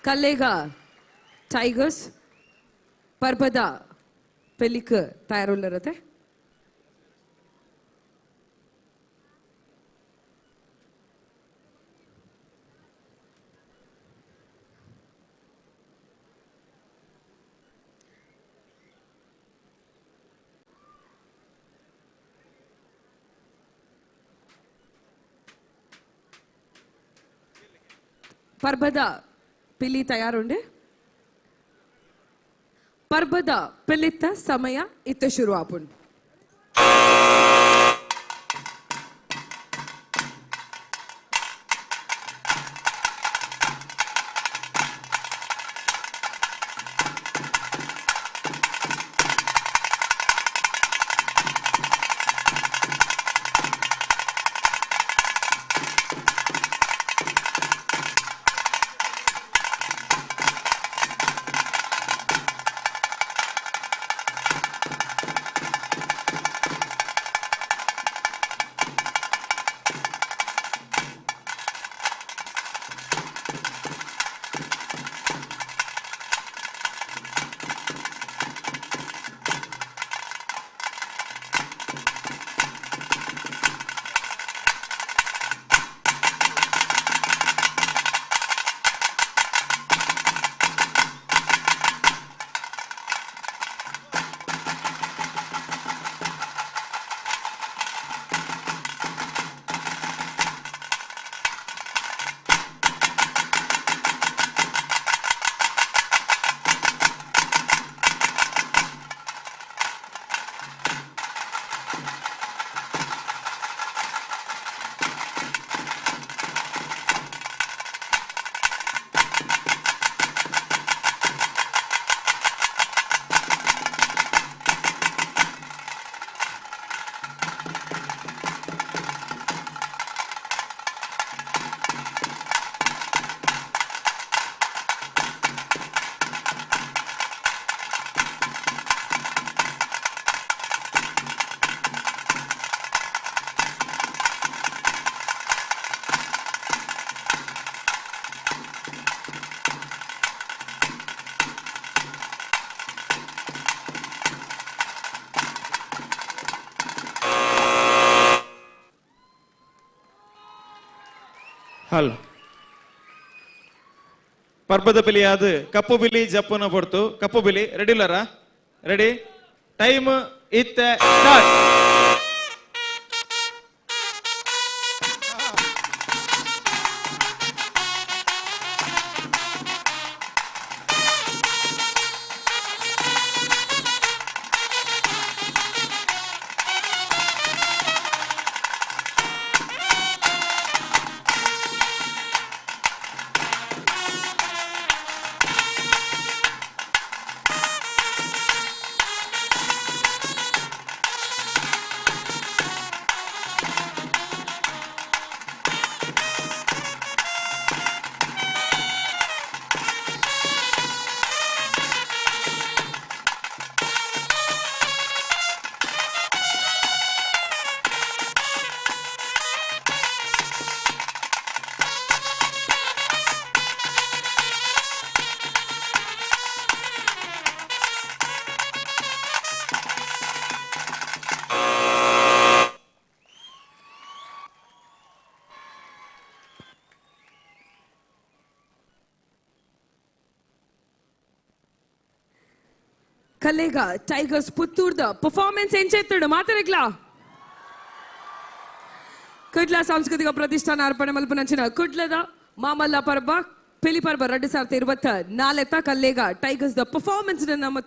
ಕಲ್ಲೇಗ ಟೈಗರ್ಸ್ ಪರ್ಬದ ಪೆಲಿಕ್ ತಯಾರುಳ್ಳರತೆ. ಪರ್ಬದ ಪಿಲಿ ತಯಾರುಂಡೆ. ಪರ್ಬದ ಪಿಲಿತ್ತ ಸಮಯ ಇತ್ತ ಶುರು ಆಪುಂಡು. ಹಲ್ ಪರ್ಬದ ಪಿಲಿ ಅದು ಕಪ್ಪು ಬಿಲಿ ಜಪ್ಪುನ ಪೊರ್ತು. ಕಪ್ಪು ಬಿಲಿ ರೆಡಿ ಇಲ್ಲರ? ರೆಡಿ ಟೈಮ್ ಇತ್ತೆ ಸ್ಟಾರ್ಟ್. ಕಲ್ಲೇಗ ಟೈಗರ್ಸ್ ಪುತ್ತೂರ್ದ ಪರ್ಫಾರ್ಮೆನ್ಸ್ ಎಂಚೆತ್ತುಡು ಮಾತಾಡಗ್ಲಾ. ಕುಡ್ಲ ಸಾಂಸ್ಕೃತಿಕ ಪ್ರತಿಷ್ಠಾನ ಅರ್ಪಣೆ ಮಲ್ಪುನಂಚಿನ ಕುಡ್ಲದ ಮಾಮಲ್ಲ ಪರ್ಬ ಪಿಲಿ ಪರ್ಬ 2024 ಕಲ್ಲೇಗ ಟೈಗರ್ಸ್ the performance ನಮ್ಮ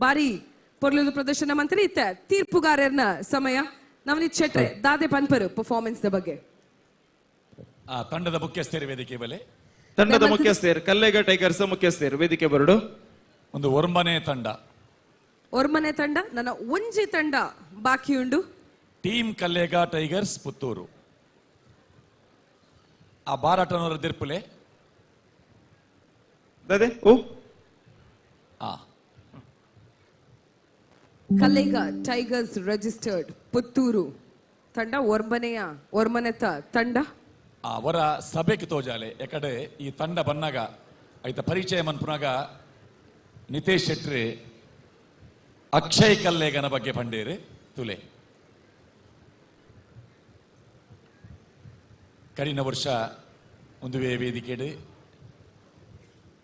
ಬಾರಿ ಪೊರ್ಲುದ ಪ್ರದರ್ಶನ ಮಂತ್ರಿ ಇತ್ತ ತೀರ್ಪುಗಾರರ್ನ ಸಮಯ ನವನೀತ್ ಶೆಟ್ರೆ ದಾದೆ ಪನ್ಪರು ಪರ್ಫಾರ್ಮೆನ್ಸ್ the ಬಗ್ಗೆ. ತಂಡದ ಮುಖ್ಯಸ್ಥರು ವೇದಿಕೆ ಮೇಲೆ, ತಂಡದ ಮುಖ್ಯಸ್ಥರು ಕಲ್ಲೇಗ ಟೈಗರ್ಸ್ ಮುಖ್ಯಸ್ಥರು ವೇದಿಕೆ ಬರಡು. ಒಂದು ಒರ್ಮನೆ ತಂಡ, ಒರ್ಮನೆ ತಂಡ ನನ್ನ ಒಂಜಿ ತಂಡ ಬಾಕಿ ಉಂಡು. Team Kallega tigers Puttur. ಆ ಬಾರಾಟನವರ ದಿರ್ಪುಲೆ ದಾದೆ ಓ ಆ ಕಲ್ಲೇಗ ಟೈಗರ್ಸ್ ರಿಜಿಸ್ಟರ್ಡ್ ಪುತ್ತೂರು ತಂಡ ಒರ್ಮನೆಯ ಒರ್ಮನೆತ ತಂಡ. ಅವರ ಸಭೆಗೆ ತೋಜಾಲೆ ಯಾಕಡೆ ಈ ತಂಡ ಬನ್ನಾಗ ಐತ ಪರಿಚಯ ಮನ್ಪುನಾಗ ನಿತೇಶ್ ಶೆಟ್ಟಿ ಅಕ್ಷಯ್ ಕಲ್ಲೇಗನ ಬಗ್ಗೆ ಪಂಡೇರು ತುಲೆ. ಕರಿನ ವರ್ಷ ಒಂದು ವೇದಿಕೆಡು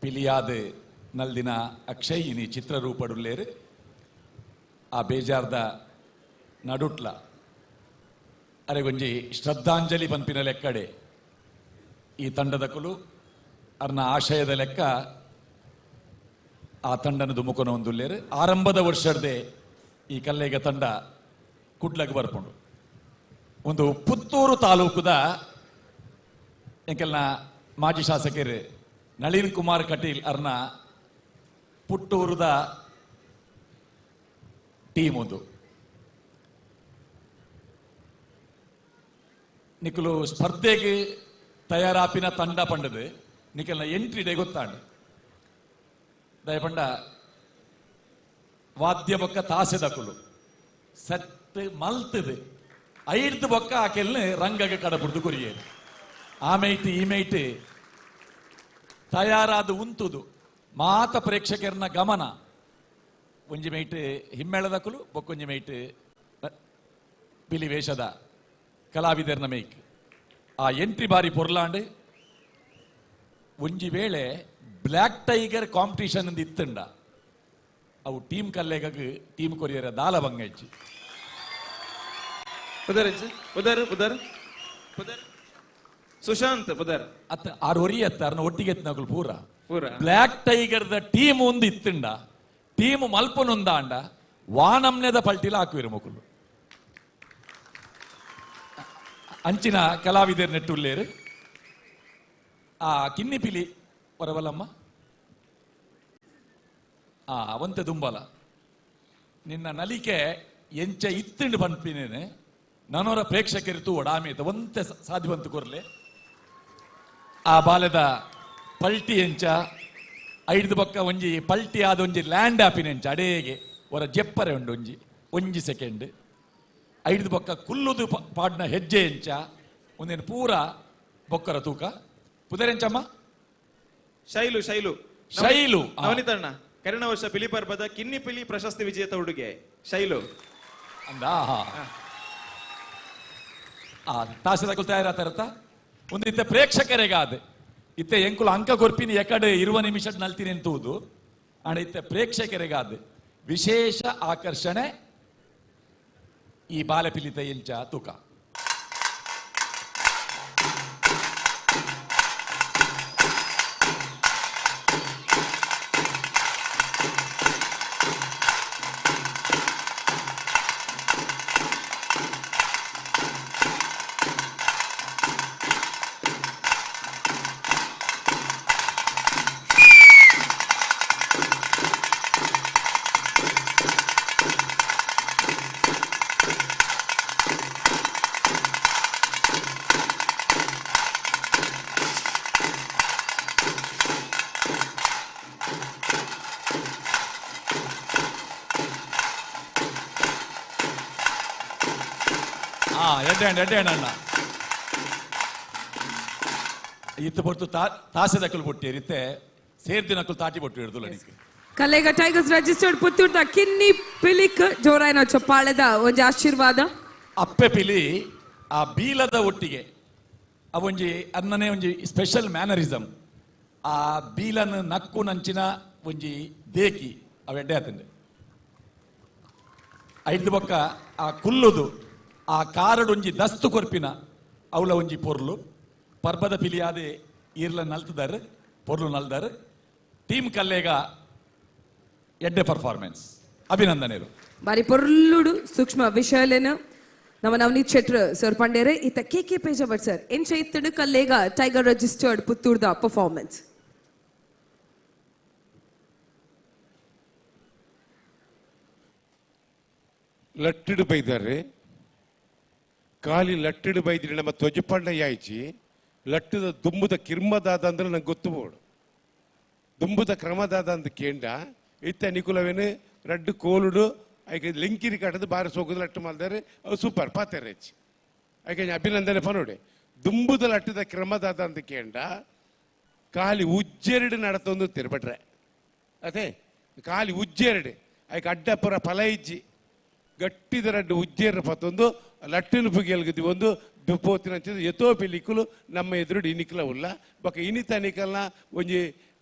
ಪಿಲಿಯಾದ ನಲ್ದಿನ ಅಕ್ಷಯ್ ಇನಿ ಚಿತ್ರರೂಪಡುಲ್ಲೇರು. ಆ ಬೇಜಾರ್ದ ನಡುಟ್ಲ ಅರೆಗೊಂಜಿ ಶ್ರದ್ಧಾಂಜಲಿ ಪಂಪಿನ ಲೆಕ್ಕಡೆ ಈ ತಂಡದ ಕುಲು ಅರ್ನ ಆಶಯದ ಲೆಕ್ಕ ಆ ತಂಡನ ದುಮುಕನ ಒಂದುಲ್ಲೇರು. ಆರಂಭದ ವರ್ಷದೇ ಈ ಕಲ್ಲೇಗ ತಂಡ ಕುಡ್ಲಗ್ ಬರ್ಪುಂಡು. ಒಂದು ಪುತ್ತೂರು ತಾಲೂಕುದ ಎಂಕೆಲ್ನ ಮಾಜಿ ಶಾಸಕರು ನಳಿನ್ ಕುಮಾರ್ ಕಟೀಲ್ ಅರ್ನ ಪುಟ್ಟೂರುದ ಟೀಮ್ ಒಂದು. ನಿಕಲು ಸ್ಪರ್ಧೆಗೆ ತಯಾರಾಪಿನ ತಂಡ ಪಂಡದು ನಿಕಲ್ನ ಎಂಟ್ರಿ ಡೇ ಗೊತ್ತಾಂಡು. ದಯಪಂಡ ವಾದ್ಯ ಬೊಕ್ಕ ತಾಸೆದಕುಲು ಸತ್ ಮಲ್ತದು ಐಡ್ದು ಬೊಕ್ಕ ಆಕೆಲ್ನ ರಂಗಗೆ ಕಡಬುಡ್ದು ಕೊರಿಯೇ ಆಮೇಟ್ ಈಮೇಟ್ ತಯಾರಾದ ಉಂತುದು ಮಾತ ಪ್ರೇಕ್ಷಕರನ್ನ ಗಮನ ಒಂಜಿ ಮೇಟ್ ಹಿಮ್ಮೇಳದಕುಲು ಬೊಕ್ಕೊಂಜಿ ಮೇಟ್ ಪಿಲಿ ವೇಷದ ಕಲಾವಿದರ್ನ ಮೇಕ್ ಆ ಎಂಟ್ರಿ ಬಾರಿ ಪೊರ್ಲಾಂಡ್. ಒಂಜಿ ವೇಳೆ ಬ್ಲ್ಯಾಕ್ ಟೈಗರ್ ಕಾಂಪಿಟಿಷನ್ ಅಂತ ಇತ್ತಂಡ ಅವು ಟೀಮ್ ಕಲ್ಲೇಗ ಟೀಮ್ ಕೊರಿಯರ ದಾಲ ಬಂಗಜ್ಜಿ. ಸುಶಾಂತ್ ಪುದರ್ ಅತ್ತ ಆರು ಒರಿ ಅತ್ತ ಅರ್ನ ಒಟ್ಟಿಗೆ ಎತ್ತಿನಕುಲು ಪೂರ ಬ್ಲ್ಯಾಕ್ ಟೈಗರ್ the team ಒಂದು ಇತ್ತಂಡ ಟೀಮ್ ಮಲ್ಪನೊಂದಾಂಡ ವಾನಮ್ನೆದ ಪಲ್ಟಿಲ ಹಾಕುವಿರು ಮಕ್ಕಳು ಅಂಚಿನ ಕಲಾವಿದರ್ ನೆಟ್ಟುಲ್ಲೇರು. ಆ ಕಿನ್ನಿಪಿಲಿ ಹೊರವಲ್ಲಮ್ಮ ಆ ಅವಂತೆ ದುಂಬಲ ನಿನ್ನ ನಲಿಕೆ ಎಂಚ ಇತ್ತಂಡು ಪನ್ಪಿನೇನೆ ನಾನೋರ ಪ್ರೇಕ್ಷಕರಿತು ಒಡಾಮೇತ ಒಂತೆ ಸಾಧ್ಯವಂತ ಕೊರ್ಲೆ. ಆ ಬಾಲದ ಪಲ್ಟಿ ಎಂಚ ಐದು ಬೊಕ್ಕ ಒಂಜಿ ಪಲ್ಟಿ ಆದ ಒಂಜಿ ಲ್ಯಾಂಡ್ ಆಪಿನ ಎಂಚ ಅಡೇಗೆ ಹೊರ ಜೆಪ್ಪರೆ ಉಂಡು ಒಂಜಿ ಒಂಜಿ ಸೆಕೆಂಡ್ ಐದು ಬೊಕ್ಕ ಕುಲ್ಲುದು ಪಾಡ್ನ ಹೆಜ್ಜೆ ಎಂಚ ಒಂದೇನು ಪೂರ ಬೊಕ್ಕರ ತೂಕ ಪುದರೆಂಚಮ್ಮ ಶೈಲು ಶೈಲು ಶೈಲು ನವನಿತಣ್ಣ ಕರಿನ ವರ್ಷ ಪಿಲಿ ಪರ್ಬದ ಕಿನ್ನಿ ಪಿಲಿ ಪ್ರಶಸ್ತಿ ವಿಜೇತ ಹುಡುಗೆ ಶೈಲು ಅಂದ. ಆ ತಾಸದ ತಯಾರಾತಾರತ್ತ ಒಂದು ಇತ್ತ ಪ್ರೇಕ್ಷಕರಿಗಾದ ಇತ್ತೆ ಎಂಕುಲು ಅಂಕ ಕೊರ್ಪಿನಿ ಎಕಡೆ ಇರುವ ನಿಮಿಷ ನಲ್ತೀನಿ ಎಂತುವುದು ಅಂಡ್ ಇತ್ತೆ ಪ್ರೇಕ್ಷಕರಿಗಾದ ವಿಶೇಷ ಆಕರ್ಷಣೆ ಈ ಬಾಲಪಿಲಿತ ಎಂಚ ತೂಕ. ಎಡ್ಡೆ ಅಣ್ಣ ಇತ್ತು ಪೊರ್ತು ತಾಸೆದಕಲು ಬೊಟ್ಟಿ ಇತ್ತೆ ಸೇರ್ದಿನಕಲು ತಾಟಿ ಬೊಟ್ಟು ಹಿಡ್ದು ಕಲ್ಲೇಗ ಟೈಗರ್ಸ್ ರಿಜಿಸ್ಟರ್ಡ್ ಪುತ್ತೂರ್ದ ಕಿನ್ನಿ ಪಿಲಿಕ್ ಜೋರಾಯನ ಚಪ್ಪಾಳೆದ ಒಂಜಿ ಆಶೀರ್ವಾದ. ಅಪ್ಪೆ ಪಿಲಿ ಆ ಬೀಲದ ಒಟ್ಟಿಗೆ ಅವೊಂಜಿ ಅನ್ನನೇ ಒಂಜಿ ಸ್ಪೆಷಲ್ ಮ್ಯಾನರಿಸಮ್ ಆ ಬೀಲನ ನಕ್ಕು ನಂಚಿನ ಒಂಜಿ ದೇಕಿ ಅವೆಡ್ಡೆ ಆತಂಡೆ. ಐದು ಬೊಕ್ಕ ಆ ಕುಲ್ಲುದು ಆ ಕಾರಡೊಂಜಿ ದಸ್ತು ಕೊರ್ಪಿನ ಅವಳ ಒಂಜಿ ಪೊರ್ಲು ಪರ್ಬದ ಪಿಲಿಯಾದೆ ಈರ್ಲ ನಲ್ತದಾರು ಪೊರ್ಲು ನಲ್ದಾರು ಟೀಮ್ ಕಲ್ಲೇಗ ಎಡ್ಡೆ ಪರ್ಫಾರ್ಮೆನ್ಸ್ ಅಭಿನಂದನೆರು ಬಾರಿ ಪೊರ್ಲುಡು ಸೂಕ್ಷ್ಮ ವಿಷಯಲೇನ ನಮ್ಮ ನವನೀತ್ ಶೆಟ್ರ್ ಸರ್ ಪಂಡೇರೆ ಇತ್ತ ಕೆ ಕೆ ಪೇಜವರ್ ಸರ್ ಎಂಚ ಇತ್ತಡು ಕಲ್ಲೇಗ ಟೈಗರ್ ರಿಜಿಸ್ಟರ್ಡ್ ಪುತ್ತೂರ್ದ ಪರ್ಫಾರ್ಮೆನ್ಸ್. ಲಟ್ಟಿಡು ಬೈದಾರೆ ಖಾಲಿ ಲಟ್ಟಿಡು ಬೈದಿರಿ ನಮ್ಮ ತ್ವಜಪಂಡ ಯಾಯ್ಚಿ ಲಟ್ಟದ ದುಂಬುದ ಕಿರ್ಮದಾದ ಅಂದ್ರೆ ನಂಗೆ ಗೊತ್ತು ಬೋಡು ದುಂಬುದ ಕ್ರಮದಾದ ಅಂತ ಕೇಂಡ ಇತ್ತ ನಿಕುಲವೇನು ರಡ್ಡು ಕೋಲುಡು ಐಕೆ ಲಿಂಕಿರಿ ಕಟ್ಟದು ಬಾರಿ ಸೋಕುದು ಲಟ್ಟು ಮಾಡ್ದಾರೆ ಅವು ಸೂಪರ್ ಪಾತೆರೆ ಹೆಚ್ಚು ಐಕೆ ಅಭಿನಂದನೆ ಪನೋಡೆ ದುಂಬುದ ಲಟ್ಟದ ಕ್ರಮದಾದ ಅಂತ ಕೇಂಡ ಖಾಲಿ ಉಜ್ಜೆರಡು ನಡತೊಂದು ತಿರ್ಬಟ್ರೆ ಅದೇ ಖಾಲಿ ಉಜ್ಜೆರಡು ಐಕೆ ಅಡ್ಡಪುರ ಫಲ ಇಜ್ಜಿ ಗಟ್ಟಿದ ರಡ್ಡು ಉಜ್ಜೇರ ಪತ್ತೊಂದು ಲಟ್ಟಿನ ಪುಗೆಲ್ಗದಿ ಒಂದು ದುಪ್ಪೋತಿನ ಎತೋ ಪಿಲಿಕುಲು ನಮ್ಮ ಎದುರುಡು ಇನಿಕಲ ಉಲ್ಲ ಬೊಕ ಇನಿತ ನಿಕಲ್ನ ಒಂಜಿ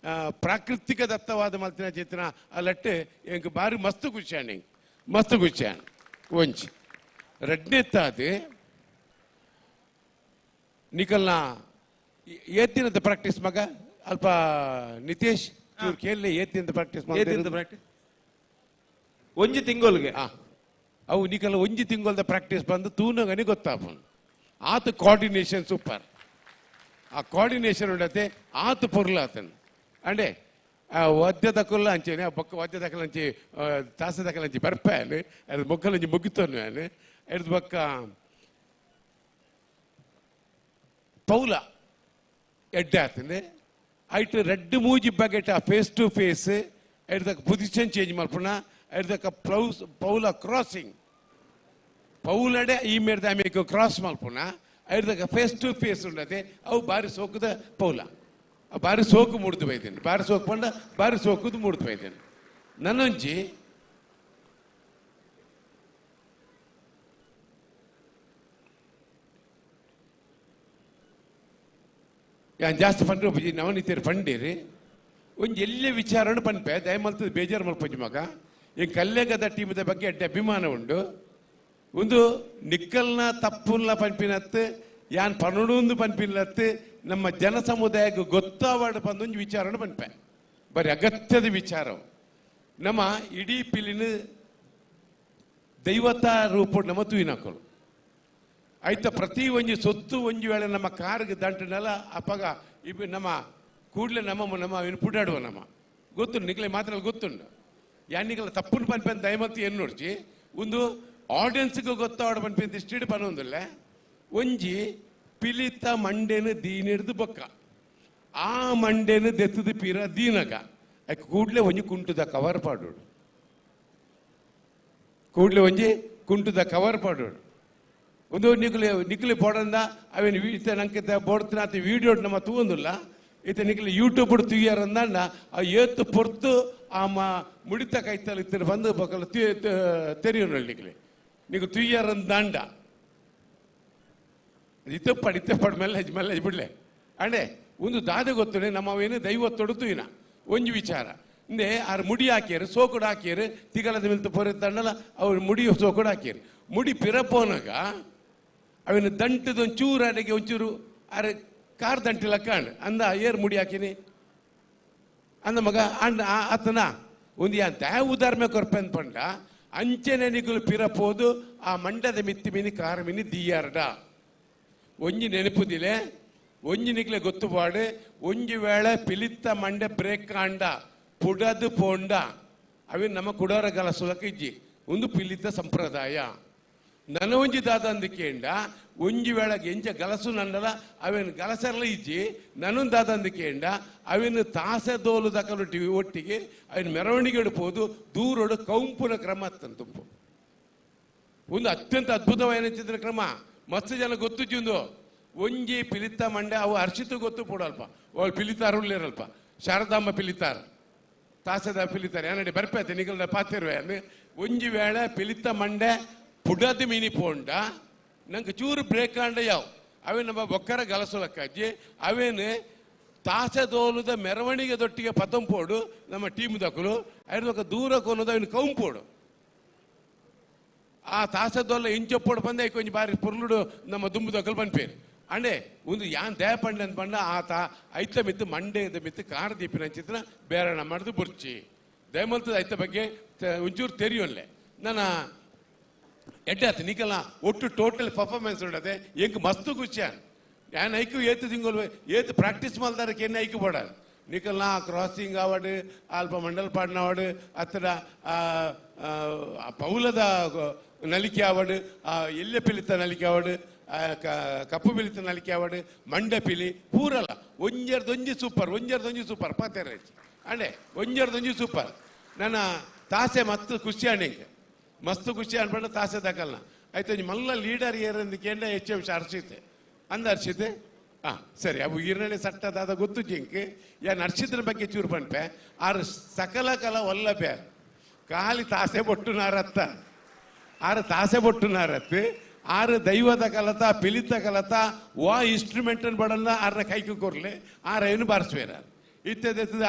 ಪ್ರಾಕೃತಿಕ ದತ್ತವಾದ ಮಲ್ತಿನ ಚೇತನ ಆ ಲಟ್ಟೆ ಎಂಕ್ ಬಾರಿ ಮಸ್ತ್ ಖುಷಿಯಾಣ ಎಂಕ್ ಮಸ್ತ್ ಖುಷಿಯಾಣ ಒಂಜಿ ರಡ್ನೆತ್ತಾದ ನಿಕಲ್ನ ಏತಿನದ ಪ್ರಾಕ್ಟೀಸ್ ಮಗ ಅಲ್ಪ ನಿತೇಶ್ ಚೂರು ಕೇಳಲೆ ಏತಿನದ ಪ್ರಾಕ್ಟೀಸ್ ಏತಿನದ ಪ್ರಾಕ್ಟೀಸ್ ಒಂಜಿ ತಿಂಗೊಲ್ಗೆ ಅವು ನಿಕಲ ಒಂಜಿ ತಿಂಗೊಲ್ದ ಪ್ರಾಕ್ಟೀಸ್ ಬಂದು ತೂನಗನಿ ಗೊತ್ತಾಪುಂಡು ಆತ ಕೋಆರ್ಡಿನೇಷನ್ ಸೂಪರ್ ಆ ಕೋಆರ್ಡಿನೇಷನ್ ಉಂಡತೆ ಆತ ಪೊರ್ಲಾತನು ಅಂಡೆ ಆ ವಾದ್ಯ ದಕುಲ್ಲ ಅಂಚೆನೆ ಆ ಬೊಕ್ಕ ವಾದ್ಯ ದಕಲ ಅಂಚೆ ತಾಸ ದಕಲ ಅಂಚೆ ಬರ್ಪಾನು ಅದು ಮೊಕ್ಕಲಂಚಿ ಮುಗಿತನು ನಾನು ಎಡ್ದು ಬೊಕ್ಕ ಪೌಲ ಎಡ್ಡೆ ಆತನೆ ಐಟ್ ರೆಡ್ ಮೂಜಿ ಬಗೆಟ್ ಆ ಫೇಸ್ ಟು ಫೇಸ್ ಎಡ್ದಕ್ಕ ಪೊಸಿಷನ್ ಚೇಂಜ್ ಮಲ್ಪುಣ ಎಡ್ದಕ್ಕ ಪ್ಲೌಸ್ ಪೌಲ ಕ್ರಾಸಿಂಗ್ ಪೌಲಡೆ ಈ ಮೇರ್ದ ಆಮೇಲೆ ಕ್ರಾಸ್ ಮಲ್ಪುಣ ಎಡ್ದಕ್ಕ ಫೇಸ್ ಟು ಫೇಸ್ ಉಂಡತೆ ಅವು ಬಾರಿ ಸೋಕುದ ಪೌಲ ಬಾರಿ ಸೋಕು ಮೂಡ್ದು ಬೈದೇನೆ ಬಾರಿ ಸೋಕು ಪಂಡ ಬಾರಿ ಸೋಕುದು ಮೂಡ್ದು ಬೈದೇನೆ ನನ್ನೊಂಜಿ ಯಾನ್ ಜಾಸ್ತಿ ಪಂಡ್ರೆ ಒಬ್ಬ ನವನೀತಿಯರು ಪಂಡೀರಿ ಒಂಜಿ ಎಲ್ಲೇ ವಿಚಾರನು ಪನ್ಪೆ ದಯಮಲ್ತದ ಬೇಜಾರು ಮಲ್ಪೊಂಜಿ ಮಗ ಈ ಕಲ್ಲೇಗದ ಟೀಮದ ಬಗ್ಗೆ ಅಡ್ಡ ಅಭಿಮಾನ ಉಂಡು ಒಂದು ನಿಕ್ಕಲ್ನ ತಪ್ಪುಲ್ಲ ಪನ್ಪಿನತ್ತು ಯಾನ್ ಪನೊಡೊಂದು ಪನ್ಪಿನತ್ತು ನಮ್ಮ ಜನ ಸಮುದಾಯಕ್ಕೆ ಗೊತ್ತಾವಾಡ ಬಂದೊಂದು ವಿಚಾರನು ಪನ್ಪೆ ಬರೀ ಅಗತ್ಯದ ವಿಚಾರ ನಮ್ಮ ಇಡೀ ಪಿಲಿನ ದೈವತಾ ರೂಪ ನಮ್ಮ ತೂಯಿನಕಲು ಆಯ್ತ ಪ್ರತಿ ಒಂಜಿ ಸೊತ್ತು ಒಂಜಿ ವೇಳೆ ನಮ್ಮ ಕಾರ್ಗೆ ದಂಟನಲ್ಲ ಅಪ್ಪಗ ಇಬ್ಬ ನಮ್ಮ ಕೂಡಲೇ ನಮ್ಮ ನಮ್ಮ ಇನ್ನು ಪುಡಾಡುವ ನಮ್ಮ ಗೊತ್ತುಂಟು ನಿಕ್ಲೆ ಮಾತ್ರ ಗೊತ್ತುಂಟು ಯಾನಿಗಲ ತಪ್ಪುನ್ ಪನ್ಪೆ ದಯಮತ್ತು ಏನು ನೋಡ್ಚಿ ಒಂದು ಆಡಿಯನ್ಸ್ಗೆ ಗೊತ್ತಾಡ ಪನ್ಪೆ ಇಷ್ಟಿಡು ಪನೊಂದಿಲ್ಲ ಒಂಜಿ ಪಿಲಿತ ಮಂಡೆನು ದೀನಿಡ್ದು ಬೊಕ್ಕ ಆ ಮಂಡೆನು ದೆತ್ತದ ಪೀರ ದೀನಗ ಯಾಕೆ ಕೂಡಲೇ ಒಂಜಿ ಕುಂಟುದ ಕವರ್ ಪಾಡೋಡು ಕೂಡಲೇ ಒಂಜಿ ಕುಂಟುದ ಕವರ್ ಪಾಡೋಡು ಒಂದು ನಿಕ್ಲೆ ನಿಕ್ಲೆ ಬೋಡಂದ ಅವೇನು ಈತ ನಂಗೆ ಬೋಡ್ತಿನ ಆತ ವೀಡಿಯೋ ನಮ್ಮ ತೂವೊಂದಿಲ್ಲ ಈತ ನಿಕ್ಲೆ ಯೂಟ್ಯೂಬ್ ತುಯ್ಯಾರಂದ ಆ ಏತು ಪೊರ್ತು ಆ ಮ ಮುಡಿತ ಕೈತಲ್ ಇತ್ತಿನ ಬಂದು ಬೊಕ್ಕಲ ತೆರಿಯೋನು ನಿಕ್ಲೆ ನಿಕ್ ತುಯ್ಯಾರಂದಾಂಡ ಇತ್ತಪ್ಪಾಡು ಇತ್ತಪ್ಪಾಡು ಮೆಲ್ಲಜ್ ಮೆಲ್ಲಜ್ ಬಿಡ್ಲೆ ಅಂಡೆ ಒಂದು ದಾದೆ ಗೊತ್ತುನೆ ನಮ್ಮ ಏನು ದೈವ ತೊಡುತು ಇನ ಒಂಜಿ ವಿಚಾರ ಇಂದೆ ಆರು ಮುಡಿ ಹಾಕ್ಯಾರು ಸೋಕುಡು ಹಾಕ್ಯಾರು ತಿಗಲದ ಮಿಲ್ತ ಪೊರೆ ತಂಡಲ ಅವ್ರು ಮುಡಿ ಸೋಕುಡು ಹಾಕ್ಯಾರು ಮುಡಿ ಪಿರಪೋನಾಗ ಅವನ ದಂಟದ ಒಂಚೂರು ಅಡಿಗೆ ಒಂಚೂರು ಅರೆ ಕಾರ್ ದಂಟಿಲ್ಲ ಕಾಣ್ ಅಂದ ಏರ್ ಮುಡಿ ಹಾಕಿನಿ ಅಂದ ಮಗ ಅಂಡ ಆತನ ಒಂದು ಅಂತ ಉದಾಹರಣೆ ಕೊರ್ಪೆ ಅನ್ಪಂಡ ಅಂಚೆನೆ ನಿಗುಲು ಪಿರಪೋದು ಆ ಮಂಡದ ಮಿತ್ತಿ ಮಿನಿ ಕಾರ್ ಮಿನಿ ದಿಯಾರ್ಡ ಒಂಜಿ ನೆನಪುದಿಲೆ ಒಂಜಿ ನಿಕ್ಲೆ ಗೊತ್ತು ಪಾಡು ಒಂಜಿ ವೇಳೆ ಪಿಲಿತ್ತ ಮಂಡೆ ಬ್ರೇಕ್ ಕಾಂಡ ಪುಡದು ಪೋಂಡ ಅವಿನ ನಮ್ಮ ಕುಡೋರ ಗಲಸುಲಕ್ಕೆ ಇಜ್ಜಿ ಒಂದು ಪಿಲಿತ್ತ ಸಂಪ್ರದಾಯ ನನ್ನ ಒಂಜಿ ದಾದ ಅಂದಕೇಂಡ ಒಂಜಿ ವೇಳೆಗೆ ಎಂಚ ಗಲಸು ನನ್ನಲ ಅವೇನು ಗಲಸೆಲ್ಲ ಇಜ್ಜಿ ನನ್ನೊಂದು ದಾದ ಅಂದಕೇಂಡ ಅವೇನು ತಾಸೆ ದೋಲು ದಕಲು ಟಿವಿ ಒಟ್ಟಿಗೆ ಅವೇನು ಮೆರವಣಿಗೆ ಹಿಡ್ಬೋದು ದೂರೋಡು ಕೌಂಪುನ ಕ್ರಮ ತುಂಪು ಒಂದು ಅತ್ಯಂತ ಅದ್ಭುತವಾದ ಚಿತ್ರ ಕ್ರಮ ಮಸ್ತ್ ಜನ ಗೊತ್ತು ಒಂದು ಒಂಜಿ ಪಿಲಿತ್ತ ಮಂಡೆ ಅವು ಹರ್ಷಿತು ಗೊತ್ತು ಪೋಡಲ್ಪ ಅವಳು ಪಿಲಿತಾರ ಉಳ್ಳೇರಲ್ಪ ಶಾರದಾಂಬ ಪಿಲಿತಾರ ತಾಸದ ಪಿಲಿತಾರ ಏನಡಿ ಬರ್ಪೇತೆ ನಿಗಲ್ದ ಪಾತಿರುವೆ ಒಂಜಿ ವೇಳೆ ಪಿಲಿತ್ತ ಮಂಡೆ ಪುಡದ ಮಿನಿ ಪೋಂಡ ನಂಗೆ ಚೂರು ಬ್ರೇಕ್ ಆಂಡ ಯಾವ ಅವೇ ನಮ್ಮ ಬೊಕ್ಕರ ಗಲಸುಲಕ್ಕಾಜಿ ಅವೇನು ತಾಸೆದೋಲುದ ಮೆರವಣಿಗೆ ದೊಟ್ಟಿಗೆ ಪತಂಪೋಡು ನಮ್ಮ ಟೀಮ್ ದಕಲು ಐದು ದೂರ ಕೊನೋದು ಅವನು ಕೌಂಪೋಡು ಆ ತಾಸದೊಲ್ಲ ಇಂಚೊಪ್ಪೊಡು ಬಂದೆ ಕೊಂಚ ಬಾರಿ ಪೊರ್ಲುಡು ನಮ್ಮ ದುಂಬುದಕಲ್ ಪನ್ಪೇರು ಅಂಡೆ ಒಂದು ಯಾನ್ ದಯ ಪಂಡೆ ಅಂತ ಪಂಡ ಆ ತಾ ಐತ ಮಿತ್ತು ಮಂಡೆದ ಮಿತ್ತು ಕಾರ ದೀಪಿನ ಚಿತ್ರ ಬೇರಣ ಮಾಡಿದು ಬುರ್ಚಿ ದಯಮಲ್ತದ ಐತ ಬಗ್ಗೆ ಒಂಚೂರು ತೆರಿಯೋಲ್ಲೆ ನನ್ನ ಎಡ್ಡೆ ಆತು ನಿಕಲ ಒಟ್ಟು ಟೋಟಲ್ ಪರ್ಫಾರ್ಮೆನ್ಸ್ ಉಂಡದೆ ಎಂಕ್ ಮಸ್ತ್ ಖುಷಿ ಯಾನ್ ಐಕು ಏತು ತಿಂಗಳು ಏತು ಪ್ರಾಕ್ಟೀಸ್ ಮಲ್ದಾರಕ್ಕೆ ಎಣ್ಣೆ ಐಕು ಬೋಡ ನಿಕಲ್ನ ಕ್ರಾಸಿಂಗ್ ಆವಡ್ ಅಲ್ಪ ಮಂಡಲ ಪಾಡ್ನ ಆವಡ್ ಅತ್ತಡ ಪೌಲದ ನಲಿಕೆ ಆವಡ್ ಎಲ್ಲೆ ಪಿಲಿತ ನಲಿಕೆ ಆವಡ್ ಕಪ್ಪು ಪಿಲಿತ ನಲಿಕೆ ಆವಡ್ ಮಂಡೆ ಪಿಲಿ ಪೂರಲ್ಲ ಒಂಜರ್ದೊಂಜಿ ಸೂಪರ್ ಒಂಜರ್ದೊಂಜಿ ಸೂಪರ್ ಪಾತೇರ ಅಂಡೆ ಒಂಜರ್ದೊಂಜಿ ಸೂಪರ್ ನನ್ನ ತಾಸೆ ಮಸ್ತ್ ಖುಷಿ ಅಣ್ಣಂಗೆ ಮಸ್ತ್ ಖುಷಿ ಅನ್ಬಂಡ ತಾಸೆ ದಾಕಲ್ನ ಆಯ್ತು ಒಂಜಿ ಮಲ್ಲ ಲೀಡರ್ ಏರಂದು ಕೇಂದ್ರ ಎಚ್ ಎಂ ಅರ್ಷಿತೆ ಅಂದ ಅರ್ಷಿತೆ ಹಾಂ ಸರಿ ಅವು ಈರನೇ ಸಟ್ಟದಾದ ಗೊತ್ತು ಜಿಂಕ್ ಯಾನ್ ಅರ್ಷಿತನ ಬಗ್ಗೆ ಚೂರು ಪನ್ಪೆ ಆರು ಸಕಲ ಕಲ ವಲ್ಲಭ್ಯ ಖಾಲಿ ತಾಸೆ ಬೊಟ್ಟು ನಾರತ್ತ ಆರು ತಾಸೆ ಬೊಟ್ಟು ನಾರತ್ತು ಆರು ದೈವದ ಕಲತ ಪಿಲಿತ ಕಲತ ವಾ ಇನ್ಸ್ಟ್ರೂಮೆಂಟ್ ಬಡಲ್ಲ ಆರ್ನ ಕೈಕು ಕೊರ್ಲೆ ಆರ ಏನು ಬಾರಿಸುವೇರ ಇತ್ಯದ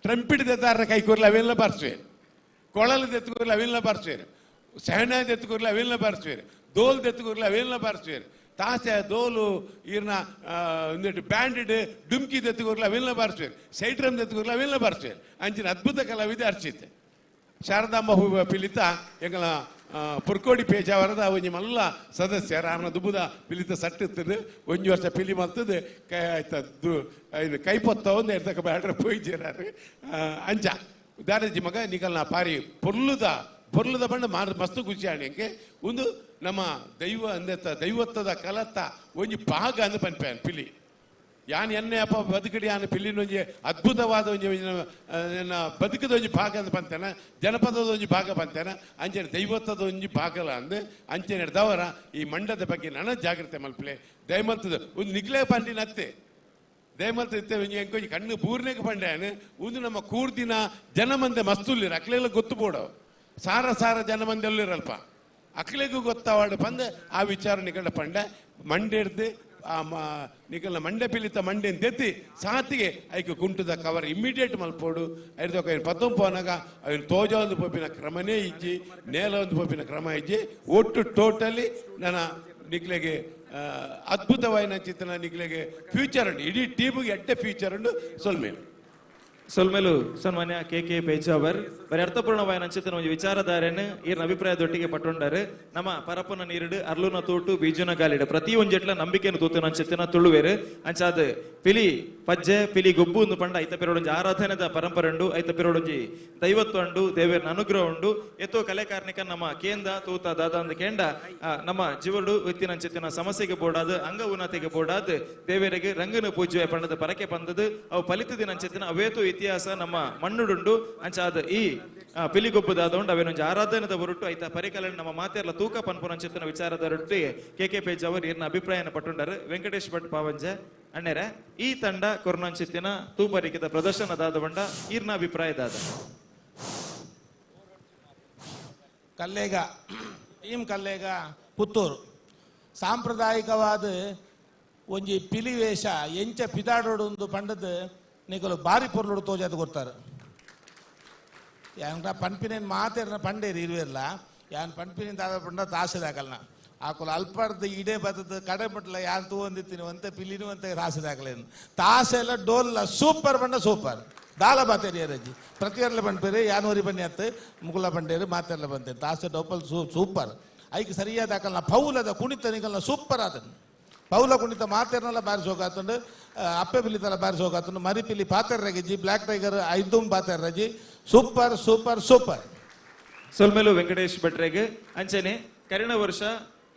ಟ್ರಂಪಿಟ್ ದೆತ್ತ ಆರ್ನ ಕೈ ಕೊರ್ಲೆ ಅವೆಲ್ಲ ಬಾರಿಸುವೇರು ಕೊಳಲು ದೆತ್ತುಕೊರ್ಲೆ ಅವೆಲ್ಲ ಬಾರಿಸುವೇರು ಸೆಹಣ ದೆತ್ತುಕೊರ್ಲೆ ಅವೆಲ್ಲ ಬಾರಿಸುವೇರು ದೋಲ್ ದೆತ್ತುಕೊರ್ಲೆ ಅವೆಲ್ಲ ಬಾರಿಸುವೇರು ತಾಸೆ ದೋಲು ಈರ್ನ ಒಂದಿಟ್ಟು ಬ್ಯಾಂಡೆಡ್ ಡುಮ್ಕಿ ದೆತ್ತುಕೊರ್ಲೆ ಅವೆಲ್ಲ ಬಾರಿಸುವೇರು ಸೈಡ್ರಮ್ ದೆತ್ತುಕೊರ್ಲೆ ಅವೆಲ್ಲ ಬಾರಿಸುವೇರು ಅಂಚಿನ ಅದ್ಭುತ ಕಲಾವಿದೆ ಅರ್ಚಿತೆ ಶಾರದಾಂಬ ಹೂವ ಪಿಲಿತ ಎಂಗಲ ಪುರ್ಕೋಡಿ ಪೇಜಾವರದ ಒಂಜಿ ಮಲ್ಲ ಸದಸ್ಯರ ಆರ್ನ ದುಬುದ ಪಿಲಿತ ಸಟ್ಟಿರ್ತದೆ ಒಂಜಿ ವರ್ಷ ಪಿಲಿ ಮಲ್ತದೆ ಕೈ ಇದು ಕೈ ಪೊತ್ತ ಒಂದು ಎರ್ತಕ ಬ್ಯಾಡ್ರ ಪೋಯ್ಜೇರಾರು ಅಂಚ ದಾರಜಿ ಮಗ ನಿಕಲ್ನ ಪಾರಿ ಪೊರ್ಲುದ ಪೊರ್ಲುದ ಬಣ್ಣ ಮಾರ್ ಮಸ್ತ್ ಖುಷಿ ಆಣೆಂಗೆ ಒಂದು ನಮ್ಮ ದೈವ ಅಂದೆತ್ತ ದೈವತ್ವದ ಕಲತ್ತ ಒಂಜಿ ಭಾಗ ಅಂದ್ ಪನ್ಪೆ ಪಿಲಿ ಯಾನ್ ಎನ್ನೆ ಅಪ್ಪ ಬದುಕಡಿ ಯಾನ್ ಪಿಲಿನ ಒಂಜಿ ಅದ್ಭುತವಾದ ಒಂಜಿ ನನ್ನ ಬದುಕದ ಒಂಜಿ ಭಾಗ ಅಂದ್ ಪಂತೇನ ಜನಪದದ ಒಂಜಿ ಭಾಗ ಪಂತೇನ ಅಂಚನೆ ದೈವತ್ವದ ಒಂಜಿ ಭಾಗಲ ಅಂದ್ ಅಂಚನೆ ದವರ ಈ ಮಂಡದ ಬಗ್ಗೆ ನನ್ನ ಜಾಗ್ರತೆ ಮಲ್ಪಲೆ ದಯಮಲ್ತದ ಒಂದು ನಿಗ್ಲೇ ಪಂಡಿನ ಅತ್ತೆ ದಯಮಲ್ತ ಇತ್ತೆ ಒಂಜಿ ಎಂಕೊಂಜಿ ಕಣ್ಣು ಬೂರ್ನೆಗೆ ಪಂಡ್ಯಾನ ಒಂದು ನಮ್ಮ ಕೂರ್ದಿನ ಜನಮಂದೆ ಮಸ್ತುಲ್ಲಿರ ಅಕ್ಲೆಲ್ಲ ಗೊತ್ತು ಬೋಡವು ಸಾರ ಸಾರ ಜನ ಮಂದಿ ಅಲ್ಲಿರಲ್ಪ ಅಕ್ಲೆಗೂ ಗೊತ್ತಾವಾಡು ಪಂದೆ ಆ ವಿಚಾರ ನಿಕಲ ಪಂಡ ಮಂಡೆ ಆ ನಿಕಲ್ನ ಮಂಡೆ ಪಿಲಿತ ಮಂಡೆ ದೆತ್ತಿ ಸಾತಿಗೆ ಐಕ್ ಕುಂಟುದ ಕವರ್ ಇಮ್ಮಿಡಿಯೇಟ್ ಮಲ್ಪೋಡು ಐದು ಐನು ಪತ್ತೊಂಪೋನಾಗ ಐನು ತೋಜ ಒಂದು ಪೋಪಿನ ಕ್ರಮನೇ ಇಜ್ಜಿ ನೇಲ ಒಂದು ಪೋಪಿನ ಕ್ರಮ ಇಜ್ಜಿ ಒಟ್ಟು ಟೋಟಲಿ ನನ್ನ ನಿಕ್ಲೆಗೆ ಅದ್ಭುತವಾಯಿನ ಚಿತ್ರಣ ನಿಕ್ಲೆಗೆ ಫ್ಯೂಚರ್ ಉಂಟು ಇಡೀ ಟೀಮಿಗೆ ಎಡ್ಡೆ ಫ್ಯೂಚರ್ ಉಂಟು ಸೊಲ್ಮೇಲೆ ಸೊಲ್ಮೇಲು ಸನ್ಮಾನ್ಯ ಕೆ ಕೆ ಪೇಜಾವರ್ ಬರೀ ಅರ್ಥಪೂರ್ಣವಾಯಿನ ಅಂಚಿತನ ಒಂಜಿ ವಿಚಾರಧಾರೆನ್ ಈರ್ನ ಅಭಿಪ್ರಾಯದೊಟ್ಟಿಗೆ ಪಟ್ಟೊಂಡಾರು ನಮ್ಮ ಪರಪನ ನೀರಿಡು ಅರ್ಲುನ ತೋಟು ಬೀಜುನ ಗಾಲಿಡು ಪ್ರತಿ ಒಂಜೆಟ್ಲ ನಂಬಿಕೆಯನ್ನು ತೂತುನ ಅಂಚಿತನ ತುಳುವೇರು ಅಂಚಾದ ಪಿಲಿ ಪಜ್ಜೆ ಪಿಲಿ ಗೊಬ್ಬು ಒಂದು ಪಂಡ ಐತ ಪೆರೋಡೊಂಜಿ ಆರಾಧನೆದ ಪರಂಪರೆ ಉಂಡು ಐತ ಪೆರೋಡೊಂಜಿ ದೈವತ್ವ ಉಂಡು ದೇವೇರ್ನ ಅನುಗ್ರಹ ಉಂಡು ಎತ್ತೋ ಕಲೆ ಕಾರ್ಣಿಕ ನಮ್ಮ ಕೇಂದ ತೂತ ದಾದ ಅಂದ ಕೇಂಡ ನಮ್ಮ ಜೀವಡು ಇತ್ತಿನ ಅಂಚಿತನ ಸಮಸ್ಯೆಗೆ ಬೋಡಾದ ಅಂಗ ಉನ್ನತಿಗೆ ಬೋಡಾದ ದೇವರಿಗೆ ರಂಗನ ಪೂಜೆ ಪಂಡದ ಪರಕೆ ಪಂದದು ಅವು ಫಲಿತದಿನ ಅಂಚಿತನ ಅವೇತೋ ಇತಿಹಾಸ ನಮ್ಮ ಮಣ್ಣುಡುಂಡು ಅಂಚಾದ ಈ ಪಿಲಿಗೊಬ್ಬದಾದ ಉಂಡು ಅವೇನೊಂಜಿ ಆರಾಧನೆದ ಹೊರಟು ಐತ ಪರಿಕಲನೆ ನಮ್ಮ ಮಾತೆರ್ಲ ತೂಕ ಪನ್ಪುನ ಅಂಚಿತನ ವಿಚಾರದ ರೊಟ್ಟಿಗೆ ಕೆ ಕೆ ಪೇಜ್ ಅವರು ಈರ್ನ ಅಭಿಪ್ರಾಯನ ಪಟ್ಟುಂಡರು. ವೆಂಕಟೇಶ್ ಭಟ್ ಪಾವಂಜೆ ಅಣ್ಣೆರೆ ಈ ತಂಡ ಕೊರ್ನಂಚಿತ್ತಿನ ತೂಪರಿಕೆದ ಪ್ರದರ್ಶನದಾದ ಬಂಡ ಈರ್ನ ಅಭಿಪ್ರಾಯದಾದ. ಕಲ್ಲೇಗ ಟೀಮ್ ಕಲ್ಲೇಗ ಪುತ್ತೂರು ಸಾಂಪ್ರದಾಯಿಕವಾದ ಒಂಜಿ ಪಿಲಿ ವೇಷ ಎಂಚ ಪಿದಾಡೋಡು ಪಂಡದ ನಿಕಲು ಬಾರಿ ಪೊರ್ಲುಡು ತೋಜಾದ ಕೊಡ್ತಾರೆ. ಯಾನ್ ಪನ್ಪಿನೇನು ಮಾತೇರ್ನ ಪಂಡೇರಿ ಇರುವಿರಲ್ಲ ಯಾನ್ ಪನ್ಪಿನ ದಾದ ಪಂಡ ತಾಸೆದಾಕಲ್ನ ಆಕುಲ ಅಲ್ಪರ್ದು ಇಡೇ ಬತ್ತದ ಕಡೆ ಮುಟ್ಲ ಯಾನ್ ತೂವಂದಿತ್ತೀನಿ ಒಂತೆ ಪಿಲಿನೂ ಅಂತೆ ತಾಸೆದಾಕಲೇನು ತಾಸೆಲ್ಲ ಡೋಲ್ಲ ಸೂಪರ್ ಬಂಡ ಸೂಪರ್ ದಾಲ ಬಾತೇರಿ ಅರಜ್ಜಿ ಪ್ರತಿಯರ್ಲ ಪನ್ಪೇರಿ ಯಾನೂರಿ ಬನ್ನಿ ಅತ್ತು ಮುಗುಲ ಬಂಡೇರಿ ಮಾತೆರ್ಲ ಬಂತೇರಿ ತಾಸೆ ಡೋಪಲ್ ಸೂಪರ್ ಐಕ್ ಸರಿಯಾದ ಆಕಲ್ನ ಪೌಲದ ಕುಣಿತ ನಿಕಲ್ನ ಸೂಪರ್ ಆತನು ಪೌಲ ಕುಣಿತ ಮಾತೇರ್ನಲ್ಲ ಬಾರಿ ಸೋಕಾತುಂಡು ಅಪ್ಪೆ ಪಿಲಿತಲ್ಲ ಬಾರಿ ಸೋಕಾತುಂಡು ಮರಿ ಪಿಲಿ ಪಾತೆರ್ರಗಿಜ್ಜಿ ಬ್ಲ್ಯಾಕ್ ಟೈಗರ್ ಐದುಂ ಪಾತೆರ್ರಜಿ ಸೂಪರ್ ಸೂಪರ್ ಸೂಪರ್. ಸೊಲ್ಮೇಲು ವೆಂಕಟೇಶ್ ಭಟ್ರೆಗ್ ಅಂಚನೆ ಕರಿಣ ವರ್ಷ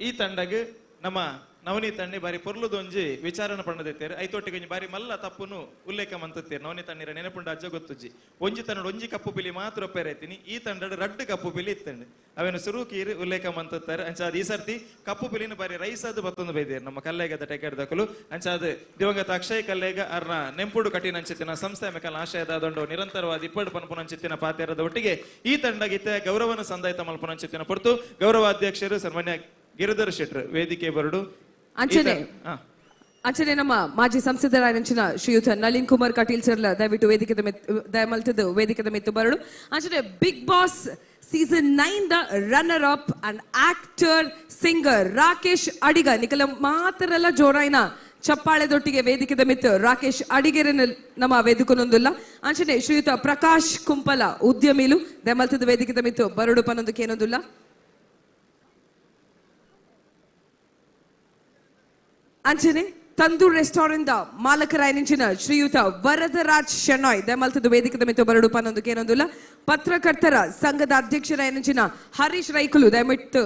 ಈ ತಂಡಗ್ ನಮ್ಮ ನವನೀತ್ ಅಣ್ಣಿ ಬಾರಿ ಪೊರ್ಲುದೊಂಜಿ ವಿಚಾರಣ ಪಣ್ಣದಿತ್ತೇರು ಐತೊಟ್ಟಿಗೆ ಒಂಜಿ ಬಾರಿ ಮಲ್ಲ ತಪ್ಪುನು ಉಲ್ಲೇಖ ಮಂತತ್ತೇರು. ನವನೀತ್ ಅಣ್ಣಿರ ನೆನಪುಂಡ ಅಜ್ಜ ಗೊತ್ತುಜ್ಜಿ ಒಂಜಿ ತಂಡ ಒಂಜಿ ಕಪ್ಪು ಪಿಲಿ ಮಾತ್ರ ಒಪ್ಪೇರೈತೀನಿ ಈ ತಂಡಡ್ ರಡ್ಡು ಕಪ್ಪು ಪಿಲಿ ಇತ್ತಂಡು ಅವೇನು ಸುರುಕೀರು ಉಲ್ಲೇಖ ಮಂತತ್ತಾರೆ. ಅಂಚಾದ ಈ ಸರ್ತಿ ಕಪ್ಪು ಪಿಲಿನ ಬಾರಿ ರೈಸಾದ ಬತ್ತೊಂದು ಬೈದೇರು ನಮ್ಮ ಕಲ್ಲೇಗದ ಟೆಕೆಡ್ ದಕಲು. ಅಂಚಾದ ದಿವಂಗತ ಅಕ್ಷಯ್ ಕಲ್ಲೇಗ ಅರ್ನ ನೆಂಪುಡು ಕಠಿಣ ಅಂಚಿತ್ತಿನ ಸಂಸ್ಥೆ ಮೆಕಲ್ ಆಶಯದಾದಂಡು ನಿರಂತರವಾದ ಇಪ್ಪಡು ಪನ್ಪುನಂಚಿತ್ತಿನ ಪಾತೇರದ ಒಟ್ಟಿಗೆ ಈ ತಂಡಗಿತ್ತೆ ಗೌರವನ ಸಂದಾಯಿತ ಮಲ್ಪುನಂಚಿತ್ತಿನ ಪೊರ್ತು ಗೌರವಾಧ್ಯಕ್ಷರು ಸನ್ಮಾನ್ಯ ಗಿರಿಧರ್ ಶೆಟ್ರು ವೇದಿಕೆ ಬರಡು. ಅಂಚನೆ ಅಂಚನೆ ನಮ್ಮ ಮಾಜಿ ಸಂಸದರಾಯನಂಚಿನ ಶ್ರೀಯುತ ನಳಿನ್ ಕುಮಾರ್ ಕಟೀಲ್ ಸರ್ಲ ದಯವಿಟ್ಟು ವೇದಿಕೆದ ದಯಮಲ್ತದ್ದು ವೇದಿಕೆದ ಮಿತ್ತು ಬರಡು. ಅಂಚನೆ big boss season 9 the runner up and actor singer Rakesh Adiga ನಿಕಲ ಮಾತ್ರಲ್ಲ ಜೋರಾಯ್ನ ಚಪ್ಪಾಳೆದೊಟ್ಟಿಗೆ ವೇದಿಕೆದ ಮಿತ್ತು Rakesh ಅಡಿಗೆರನ ನಮ್ಮ ವೇದಿಕನೊಂದುಲ್ಲ. ಅಂಚನೆ ಶ್ರೀಯುತ ಪ್ರಕಾಶ್ ಕುಂಪಲ ಉದ್ಯಮಿಲು ದಯಮಲ್ತದ ವೇದಿಕೆದ ಮಿತ್ತು ಬರಡು ಪನ್ನೊಂದಕ್ಕೇನೊಂದುಲ್ಲ. ಅಂಚನೆ ತಂದೂರ್ ರೆಸ್ಟೋರೆಂಟ್ ಮಾಲಕರಾಯನಿಂಚಿನ ಶ್ರೀಯುತ ವರದರಾಜ್ ಶೆನಾಯ್ ದಯಮಲ್ತದ ವೇದಿಕೆದ ಮಿತ್ತು ಬರಡು ಪನ್ನೊಂದಕ್ಕೇನೊಂದುಲ್ಲ. ಪತ್ರಕರ್ತರ ಸಂಘದ ಅಧ್ಯಕ್ಷರಾಯನಿಂಚಿನ ಹರೀಶ್ ರೈಕುಲು ದಯಮಿಟ್ಟು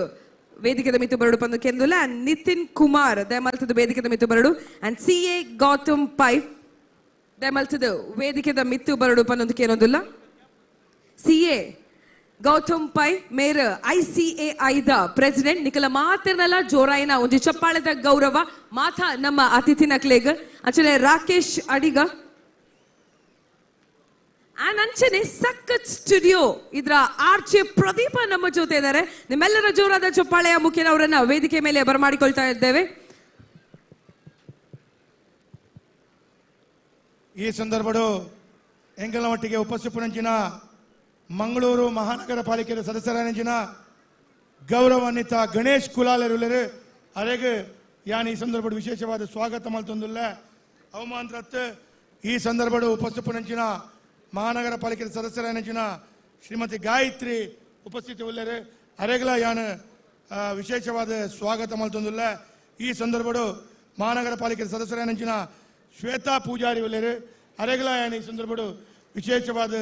ವೇದಿಕೆದ ಮಿತ್ತು ಬರಡು ಪನ್ನೊಂದಕ್ಕೇನೊಂದುಲ್ಲ. ಅಂಡ್ ನಿತಿನ್ ಕುಮಾರ್ ದಯಮಲ್ತದ ವೇದಿಕೆದ ಮಿತ್ತು ಬರಡು. ಅಂಡ್ CA Gautam pi ದಯಮಲ್ತದ ವೇದಿಕೆದ ಮಿತ್ತು ಬರಡು ಪನ್ನೊಂದಕ್ಕೇನೊಂದುಲ್ಲ. CA Gautam pi ಮೇರ್ ICAI the president ನಿಕಲ ಮಾತ್ರನಲ್ಲ ಜೋರಾಯಿನ ಒಂಜಿ ಚಪ್ಪಾಳದ ಗೌರವ ಮಾಥ ನಮ್ಮ ಅತಿಥಿ ನಕ್ಲೇಗ್. ಅಂಚನೆ ರಾಕೇಶ್ ಅಡಿಗ ಅಂಡ್ ಅಂಚನೆ ಸಖತ್ ಸ್ಟುಡಿಯೋ ಇದರ ಆರ್ಚೆ ಪ್ರದೀಪ ನಮ್ಮ ಜೊತೆ ಇದ್ದಾರೆ. ನಿಮ್ಮೆಲ್ಲರ ಜೋರಾದ ಚಪ್ಪಾಳೆಯ ಮುಖೇನ ಅವರನ್ನ ವೇದಿಕೆ ಮೇಲೆ ಬರಮಾಡಿಕೊಳ್ತಾ ಇದ್ದೇವೆ. ಈ ಸಂದರ್ಭಡು ಎಂಗಲ ಮಟ್ಟಿಗೆ ಉಪಸ್ಥಿಪನಂಚಿನ ಮಂಗಳೂರು ಮಹಾನಗರ ಪಾಲಿಕೆಯ ಸದಸ್ಯರಾನಂಚಿನ ಗೌರವಾನ್ವಿತ ಗಣೇಶ್ ಕುಲಾಲರುಲರು ಅರೆಗೆ ಯಾನ್ ಈ ಸಂದರ್ಭಡು ವಿಶೇಷವಾದ ಸ್ವಾಗತ ಮಲ್ತೊಂದುಲ್ಲ. ಅವಮಾನರತ್ ಈ ಸಂದರ್ಭಡು ಉಪಸ್ಥಿಪನಂಚಿನ ಮಹಾನಗರ ಪಾಲಿಕೆಯ ಸದಸ್ಯರಾನಂಚಿನ ಶ್ರೀಮತಿ ಗಾಯತ್ರಿ ಉಪಸ್ಥಿತಿ ಉಳ್ಳರು ಅರೆಗಲ ಯಾನ್ ವಿಶೇಷವಾದ ಸ್ವಾಗತ ಮಲ್ತೊಂದುಲ್ಲ. ಈ ಸಂದರ್ಭಡು ಮಹಾನಗರ ಪಾಲಿಕೆಯ ಸದಸ್ಯರಾನಂಚಿನ ಶ್ವೇತಾ ಪೂಜಾರಿ ಉಳ್ಳರು ಅರೆಗಲ ಯಾನ್ ಈ ಸಂದರ್ಭಡು ವಿಶೇಷವಾದ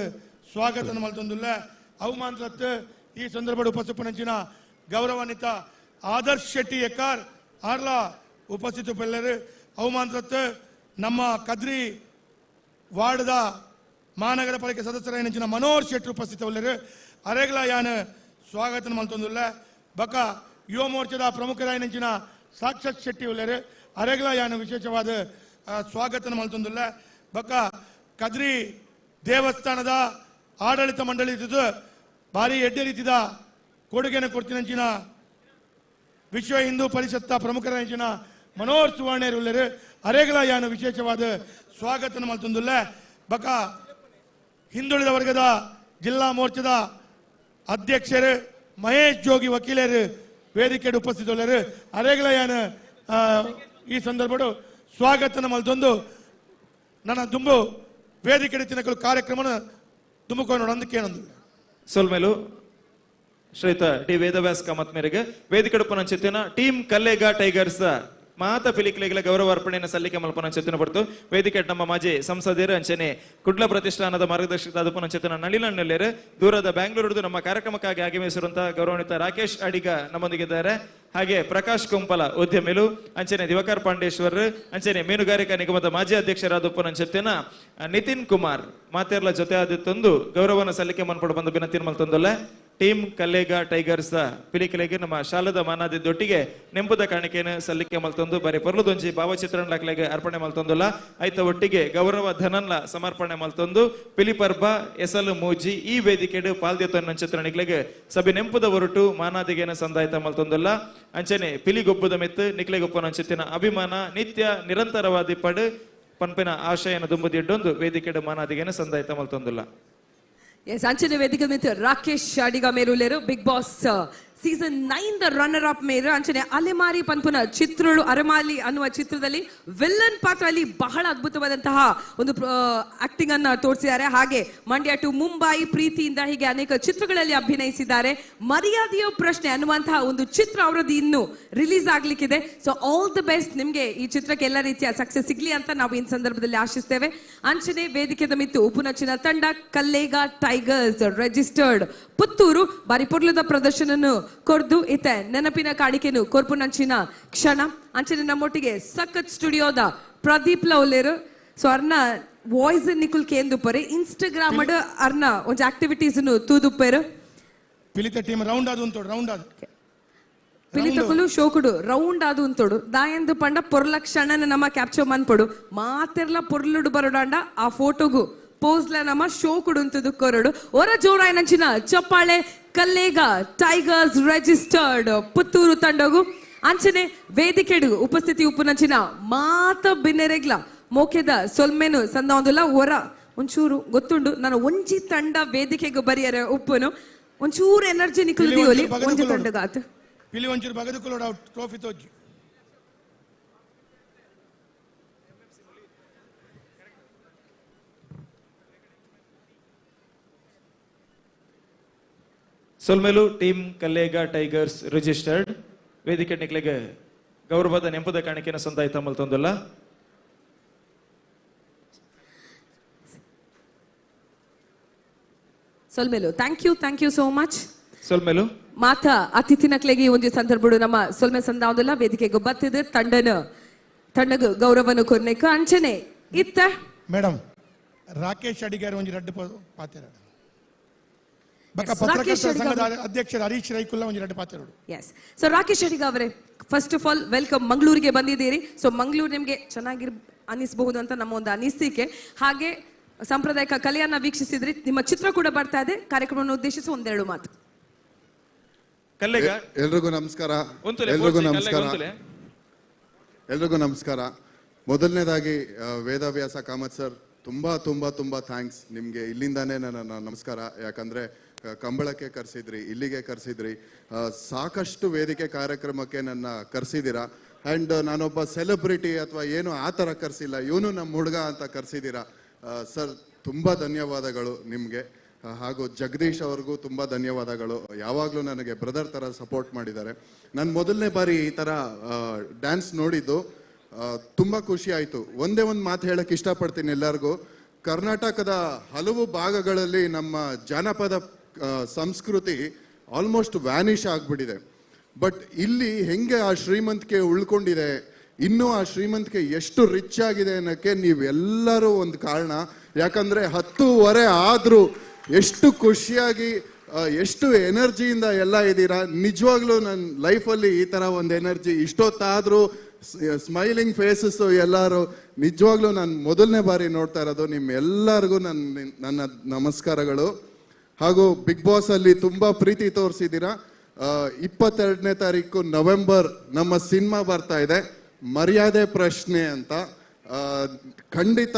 ಸ್ವಾಗತ ಮಲ್ತೊಂದುಲ್ಲ. ಅವಮಾನರತ್ ಈ ಸಂದರ್ಭಡು ಉಪಸ್ಥಿಪನಂಚಿನ ಗೌರವಾನ್ವಿತ ಆದರ್ಶ್ ಶೆಟ್ಟಿ ಎಕ್ಕಾರ್ ಆರ್ಲಾ ಉಪಸ್ಥಿತ ಪೆಲ್ಲರು. ಅವಮಾನರತ್ ನಮ್ಮ ಕದ್ರಿ ವಾರ್ಡ್ದ ಮಹಾನಗರ ಪಾಲಿಕೆ ಸದಸ್ಯರಾಯನಂಚಿನ ಮನೋಹರ್ ಶೆಟ್ಟಿ ಉಪಸ್ಥಿತ ಉಳ್ಳರು ಅರೆಗಲ ಯಾನ್ ಸ್ವಾಗತ ಮಲ್ತೊಂದುಲ್ಲ. ಬಕ ಯುವ ಮೋರ್ಚಾದ ಪ್ರಮುಖರಾಯನಂಚಿನ ಸಾಕ್ಷಾತ್ ಶೆಟ್ಟಿ ಉಳ್ಳರು ಅರೆಗಲ ಯಾನ್ ವಿಶೇಷವಾದ ಸ್ವಾಗತ ಮಲ್ತೊಂದುಲ್ಲ. ಬಕ ಕದ್ರಿ ದೇವಸ್ಥಾನದ ಆಡಳಿತ ಮಂಡಳಿ ಇದ್ದಿದ್ದು ಭಾರಿ ಎಡ್ಡೆ ರೀತಿದ ಕೊಡುಗೆಯನ್ನು ಕೊಡ್ತಿನಂಚಿನ ವಿಶ್ವ ಹಿಂದೂ ಪರಿಷತ್ತ ಪ್ರಮುಖರಂಚಿನ ಮನೋಹರ್ ಸುವರ್ಣರು ಉಳ್ಳರು ಅರೆಗಲ ಯಾನು ವಿಶೇಷವಾದ ಸ್ವಾಗತ ಮಲ್ತೊಂದುಲ್ಲ. ಬಕ ಹಿಂದುಳಿದ ವರ್ಗದ ಜಿಲ್ಲಾ ಮೋರ್ಚಾದ ಅಧ್ಯಕ್ಷರು ಮಹೇಶ್ ಜೋಗಿ ವಕೀಲರು ವೇದಿಕೆಗೆ ಉಪಸ್ಥಿತರುಳ್ಳರು ಅರೆಗಲ ಯಾನು ಈ ಸಂದರ್ಭಡು ಸ್ವಾಗತ ಮಲ್ತೊಂದು ನನ್ನ ದುಂಬು ವೇದಿಕೆ ತಿನ್ನಕಲು ಕಾರ್ಯಕ್ರಮನ ದುಮುಕೊಂಡು ನೋಡೋದಕ್ಕೇನೊಂದಿಲ್ಲ. ಸೊಲ್ಮೇಲು ಶ್ರೀಯುತ ಡಿ ವೇದವ್ಯಾಸ್ ಕಾಮತ್ ಮೇರೆಗೆ ವೇದಿಕೆ ಪುನಂಚಿತ್ತಿನ ಟೀಮ್ ಕಲ್ಲೇಗ ಟೈಗರ್ಸ್ ಮಾತ ಫಿಲಿಕ್ಲೆಗಳ ಗೌರವ ಅರ್ಪಣೆಯನ್ನು ಸಲ್ಲಿಕೆ ಮಲ್ಪನಂಚಿತ್ತಿನ ಪಡ್ತು ವೇದಿಕೆ ನಮ್ಮ ಮಾಜಿ ಸಂಸದರು ಅಂಚನೆ ಕುಡ್ಲ ಪ್ರತಿಷ್ಠಾನದ ಮಾರ್ಗದರ್ಶಕರಾದ ಪುನಂಚಿತ್ತಿನ ನಳಿನಣ್ಣಲ್ಲೇರು ದೂರದ ಬ್ಯಾಂಗ್ಳೂರುದು ನಮ್ಮ ಕಾರ್ಯಕ್ರಮಕ್ಕಾಗಿ ಆಗಮಿಸಿರುವಂತಹ ಗೌರವಾನ್ವಿತ ರಾಕೇಶ್ ಅಡಿಗ ನಮ್ಮೊಂದಿಗಿದ್ದಾರೆ. ಹಾಗೆ ಪ್ರಕಾಶ್ ಕುಂಪಲ ಉದ್ಯಮಿಲು ಅಂಚನೆ ದಿವಾಕರ್ ಪಾಂಡೇಶ್ವರ್ ಅಂಚನೆ ಮೀನುಗಾರಿಕಾ ನಿಗಮದ ಮಾಜಿ ಅಧ್ಯಕ್ಷರಾದ ಪುನಂಚಿತ್ತಿನ ನಿತಿನ್ ಕುಮಾರ್ ಮಾತೆರ್ಲ ಜೊತೆ ಆದಿತ್ತೊಂದು ಗೌರವನ ಸಲ್ಲಿಕೆ ಮನ್ಪಡು ಬಂದು ಬಿನತಿನ್ ಮಲ್ತೊಂದಲ್ಲ. ಟೀಮ್ ಕಲ್ಲೇಗ ಟೈಗರ್ಸ್ ಪಿಲಿಕಲೆಗೆ ನಮ್ಮ ಶಾಲದ ಮಾನಾದಿದ್ದೊಟ್ಟಿಗೆ ನೆಂಪುದ ಕಾಣಿಕೆಯನ್ನು ಸಲ್ಲಿಕೆ ಮಲ್ತೊಂದು ಬರೀ ಪೊರ್ಲುದೊಂಜಿ ಭಾವಚಿತ್ರನ್ಲಾಕ್ಲೆಗೆ ಅರ್ಪಣೆ ಮಲ್ತೊಂದುಲ್ಲ. ಐತ ಒಟ್ಟಿಗೆ ಗೌರವ ಧನನ್ಲ ಸಮರ್ಪಣೆ ಮಲ್ತೊಂದು ಪಿಲಿಪರ್ಬ ಎಸಲು ಮೂಜಿ ಈ ವೇದಿಕೆಡು ಪಾಲ್ದೇತೊನ್ನ ಚಿತ್ರಣಿಗ್ಲೆಗೆ ಸಭೆ ನೆಂಪುದ ಹೊರಟು ಮಾನಾದಿಗೆನ ಸಂದಾಯಿತ ಮಲ್ತೊಂದುಲ್ಲ. ಅಂಚನೆ ಪಿಲಿಗೊಬ್ಬದ ಮೆತ್ತು ನಿಕ್ಲೆಗೊಪ್ಪನ ಅಭಿಮಾನ ನಿತ್ಯ ನಿರಂತರವಾದಿ ಪಡು ಪನ್ಪಿನ ಆಶಯನ ದುಂಬುದಿಡ್ಡೊಂದು ವೇದಿಕೆಡು ಮಾನಾದಿಗೆನ ಸಂದಾಯಿತ ಮಲ್ತೊಂದುಲ್ಲ. ಎಸ್ ಅಂಚನೆ ವೇದಿಕೆ ಮಿತ್ತು ರಾಕೇಶ್ ಅಡಿಗ ಮೇರುಲೇರು big boss season 9 the runner up ಮೇರು ಅಂಚನೆ ಅಲೆಮಾರಿ ಪನ್ಪುನ ಚಿತ್ರಳು ಅರೆಮಾಲಿ ಅನ್ನುವ ಚಿತ್ರದಲ್ಲಿ ವಿಲ್ಲನ್ ಪಾತ್ರದಲ್ಲಿ ಬಹಳ ಅದ್ಭುತವಾದಂತಹ ಒಂದು ಆಕ್ಟಿಂಗ್ ಅನ್ನ ತೋರಿಸಿದ್ದಾರೆ. ಹಾಗೆ ಮಂಡ್ಯ ಟು ಮುಂಬೈ ಪ್ರೀತಿಯಿಂದ ಹೀಗೆ ಅನೇಕ ಚಿತ್ರಗಳಲ್ಲಿ ಅಭಿನಯಿಸಿದ್ದಾರೆ. ಮರ್ಯಾದೆಯ ಪ್ರಶ್ನೆ ಅನ್ನುವಂತಹ ಒಂದು ಚಿತ್ರ ಅವರದ್ದು ಇನ್ನು release ಆಗ್ಲಿಕ್ಕಿದೆ. So all the best ನಿಮ್ಗೆ, ಈ ಚಿತ್ರಕ್ಕೆ ಎಲ್ಲ ರೀತಿಯ ಸಕ್ಸಸ್ ಸಿಗ್ಲಿ ಅಂತ ನಾವು ಈ ಸಂದರ್ಭದಲ್ಲಿ ಆಶಿಸ್ತೇವೆ. ಅಂಚನೆ ವೇದಿಕೆದ ಮಿತ್ತು ಉಪುನಚಿನ ತಂಡ ಕಲ್ಲೇಗ ಟೈಗರ್ಸ್ ರಿಜಿಸ್ಟರ್ಡ್ ಪುತ್ತೂರು ಬಾರಿ ಪೊರ್ಲದ ಪ್ರದರ್ಶನನು ಕೊರ್ದು ಇತ್ತೆ ನೆನಪಿನ ಕಾಣಿಕೆನು ಕೊರ್ಪುನಂಚಿನ ಕ್ಷಣ. ಅಂಚನೆ ನಮ್ಮೊಟ್ಟಿಗೆ ಸಖತ್ ಸ್ಟುಡಿಯೋದ ಪ್ರದೀಪ್ ಲೌಲೇರು. ಸೊ ಅರ್ನ ವಾಯ್ಸ್ ನಿಕುಲ್ ಕೇಂದುಪ್ಪರೆ ಇನ್ಸ್ಟಾಗ್ರಾಮ್ ಅರ್ನ ಒಂಜಿ ಆಕ್ಟಿವಿಟೀಸ್ ತೂದುಪ್ಪೇರು. ಪಿಲಿತ ಟೀಮ್ ರೌಂಡ್ ಆದು ಉಂಟು, ರೌಂಡ್ ಆದು ಪಿಲಿತಕುಲು ಶೋಕುಡು ರೌಂಡ್ ಆದು ಉಂತೋಡು ದಾಯಂದು ಪಂಡ ಪೊರ್ಲ ಕ್ಷಣನ ನಮ್ಮ ಕ್ಯಾಪ್ಚರ್ ಮನ್ಪೊಡು ಮಾತೆರ್ಲ ಪೊರ್ಲುಡು ಬರೋಡಾಂಡ ಆ ಫೋಟೋಗು ಪೋಸ್ಲ ನಮ್ಮ ಶೋಕುಡು ಉಂತುದು ಕೊರಡು. ಒರ ಜೋರಾಯನಂಚಿನ ಚಪ್ಪಾಳೆ ಕಲ್ಲೇಗ ಟೈಗರ್ಸ್ ರಿಜಿಸ್ಟರ್ಡ್ ಪುತ್ತೂರು ತಂಡಗು. ಅಂಚನೆ ವೇದಿಕೆಡು ಉಪಸ್ಥಿತಿ ಉಪ್ಪುನಂಚಿನ ಮಾತ ಬಿನ್ನೆರೆಗ್ಲ ಮೋಕೆದ ಸೊಲ್ಮೆನು ಸಂದಾವೊಂದುಲ್ಲ. ಒರ ಒಂಚೂರು ಗೊತ್ತುಂಡು ನಾನು ಒಂಜಿ ತಂಡ ವೇದಿಕೆಗೆ ಬರಿಯರೆ ಉಪ್ಪುನು ಒಂಚೂರು ಎನರ್ಜಿ ನಿಕುಲು ದಿಯೋಲಿ ಒಂಜಿ ತಂಡಗಾತು ಪಿಲಿ ಒಂಚೂರು ಬಗದುಕುಲೋಡು ಟ್ರೋಫಿ ತೋಜಿ. ಸೊಲ್ಮೆಲು ಟೀಮ್ ಕಲ್ಲೇಗ ಟೈಗರ್ಸ್ ರಿಜಿಸ್ಟರ್ಡ್ ವೇದಿಕೆ ನಿಕ್ಲೆಗೆ ಗೌರವದ ನೆಂಪುದ ಕಾಣಿಕೆನ ಸಂದಾಯ ಮಲ್ತೊಂದುಲ್ಲ. ಸೊಲ್ಮೆಲು thank you, thank you so much. ಸೊಲ್ಮೆಲು ಮಾತಾ ಅತಿಥಿನಕ್ಲೆಗೆ ಈ ಒಂದು ಸಂದರ್ಭಡು ನಮ್ಮ ಸೊಲ್ಮೆ ಸಂದಾವೊಂದುಲ್ಲ. ವೇದಿಕೆಗೆ ಬತ್ತಿದ ತಂಡನ ತಂಡಗ ಗೌರವನು ಕೊರ್ನೆಕ ಅಂಚನೆ ಇತ್ತ ಮೇಡಮ್ ರಾಕೇಶ್ ಅಡಿಗಾರ್ ಒಂಜಿ ರಡ್ಡು ಪಾತೆರ ಬೊಕ್ಕ ಪತ್ರಕರ್ತರ ಸಂಘದ ಅಧ್ಯಕ್ಷರು ಹರೀಶ್ ರೈಕುಲ್ಲ ಒಂಜಿ ರಡ್ಡು ಪಾತೆರಡು. ಎಸ್, ಸೊ ರಾಕೇಶ್ ಅಡಿಗ ಅವರೇ, ಫಸ್ಟ್ ಆಫ್ ಆಲ್ welcome. ಮಂಗಳೂರಿಗೆ ಬಂದಿದ್ದೀರಿ. ಸೊ ಮಂಗಳೂರು ನಿಮಗೆ ಚೆನ್ನಾಗಿರ್ ಅನಿಸಬಹುದು ಅಂತ ನಮ್ಮ ಒಂದು ಅನಿಸಿಕೆ. ಹಾಗೆ ಸಾಂಪ್ರದಾಯಿಕ ಕಲೆಯನ್ನ ವೀಕ್ಷಿಸಿದ್ರಿ, ನಿಮ್ಮ ಚಿತ್ರ ಕೂಡ ಬರ್ತಾ ಇದೆ. ಕಾರ್ಯಕ್ರಮವನ್ನು ಉದ್ದೇಶಿಸಿ ಒಂದೆರಡು ಮಾತು. ಎಲ್ರಿಗೂ ನಮಸ್ಕಾರ, ಎಲ್ರಿಗೂ ನಮಸ್ಕಾರ, ಎಲ್ರಿಗೂ ನಮಸ್ಕಾರ. ಮೊದಲನೇದಾಗಿ ವೇದವ್ಯಾಸ ಕಾಮತ್ ಸರ್, ತುಂಬ ತುಂಬ ತುಂಬ thanks ನಿಮಗೆ. ಇಲ್ಲಿಂದಾನೇ ನನ್ನ ನಮಸ್ಕಾರ. ಯಾಕಂದರೆ ಕಂಬಳಕ್ಕೆ ಕರೆಸಿದ್ರಿ, ಇಲ್ಲಿಗೆ ಕರೆಸಿದ್ರಿ, ಸಾಕಷ್ಟು ವೇದಿಕೆ ಕಾರ್ಯಕ್ರಮಕ್ಕೆ ನನ್ನ ಕರೆಸಿದ್ದೀರಾ. ಆ್ಯಂಡ್ ನಾನೊಬ್ಬ ಸೆಲೆಬ್ರಿಟಿ ಅಥವಾ ಏನು ಆ ಥರ ಕರೆಸಿಲ್ಲ, ಇವನು ನಮ್ಮ ಹುಡುಗ ಅಂತ ಕರೆಸಿದ್ದೀರಾ. ಸರ್ ತುಂಬ ಧನ್ಯವಾದಗಳು ನಿಮಗೆ. ಹಾಗೂ ಜಗದೀಶ್ ಅವ್ರಿಗೂ ತುಂಬ ಧನ್ಯವಾದಗಳು. ಯಾವಾಗಲೂ ನನಗೆ ಬ್ರದರ್ ಥರ ಸಪೋರ್ಟ್ ಮಾಡಿದ್ದಾರೆ. ನಾನು ಮೊದಲನೇ ಬಾರಿ ಈ ಥರ ಡ್ಯಾನ್ಸ್ ನೋಡಿದ್ದು, ತುಂಬ ಖುಷಿ ಆಯಿತು. ಒಂದೇ ಒಂದು ಮಾತು ಹೇಳೋಕ್ಕೆ ಇಷ್ಟಪಡ್ತೀನಿ ಎಲ್ಲರಿಗೂ. ಕರ್ನಾಟಕದ ಹಲವು ಭಾಗಗಳಲ್ಲಿ ನಮ್ಮ ಜಾನಪದ ಸಂಸ್ಕೃತಿ ಆಲ್ಮೋಸ್ಟ್ ವ್ಯಾನಿಷ್ ಆಗಿಬಿಟ್ಟಿದೆ. ಬಟ್ ಇಲ್ಲಿ ಹೆಂಗೆ ಆ ಶ್ರೀಮಂತಿಕೆ ಉಳ್ಕೊಂಡಿದೆ, ಇನ್ನೂ ಆ ಶ್ರೀಮಂತಿಕೆ ಎಷ್ಟು ರಿಚ್ ಆಗಿದೆ ಅನ್ನೋಕ್ಕೆ ನೀವೆಲ್ಲರೂ ಒಂದು ಕಾರಣ. ಯಾಕಂದರೆ 10:30 ಆದರೂ ಎಷ್ಟು ಖುಷಿಯಾಗಿ ಎಷ್ಟು ಎನರ್ಜಿಯಿಂದ ಎಲ್ಲ ಇದ್ದೀರಾ. ನಿಜವಾಗ್ಲೂ ನನ್ನ ಲೈಫಲ್ಲಿ ಈ ಥರ ಒಂದು ಎನರ್ಜಿ ಇಷ್ಟೊತ್ತಾದರೂ ಸ್ಮೈಲಿಂಗ್ ಫೇಸಸ್ಸು ಎಲ್ಲರೂ ನಿಜವಾಗ್ಲೂ ನಾನು ಮೊದಲನೇ ಬಾರಿ ನೋಡ್ತಾ ಇರೋದು. ನಿಮ್ಮೆಲ್ಲರಿಗೂ ನನ್ನ ನಮಸ್ಕಾರಗಳು. ಹಾಗೂ ಬಿಗ್ ಬಾಸಲ್ಲಿ ತುಂಬ ಪ್ರೀತಿ ತೋರಿಸಿದ್ದೀರಾ. 22ನೇ ತಾರೀಕು ನವೆಂಬರ್ ನಮ್ಮ ಸಿನಿಮಾ ಬರ್ತಾ ಇದೆ, ಮರ್ಯಾದೆ ಪ್ರಶ್ನೆ ಅಂತ. ಖಂಡಿತ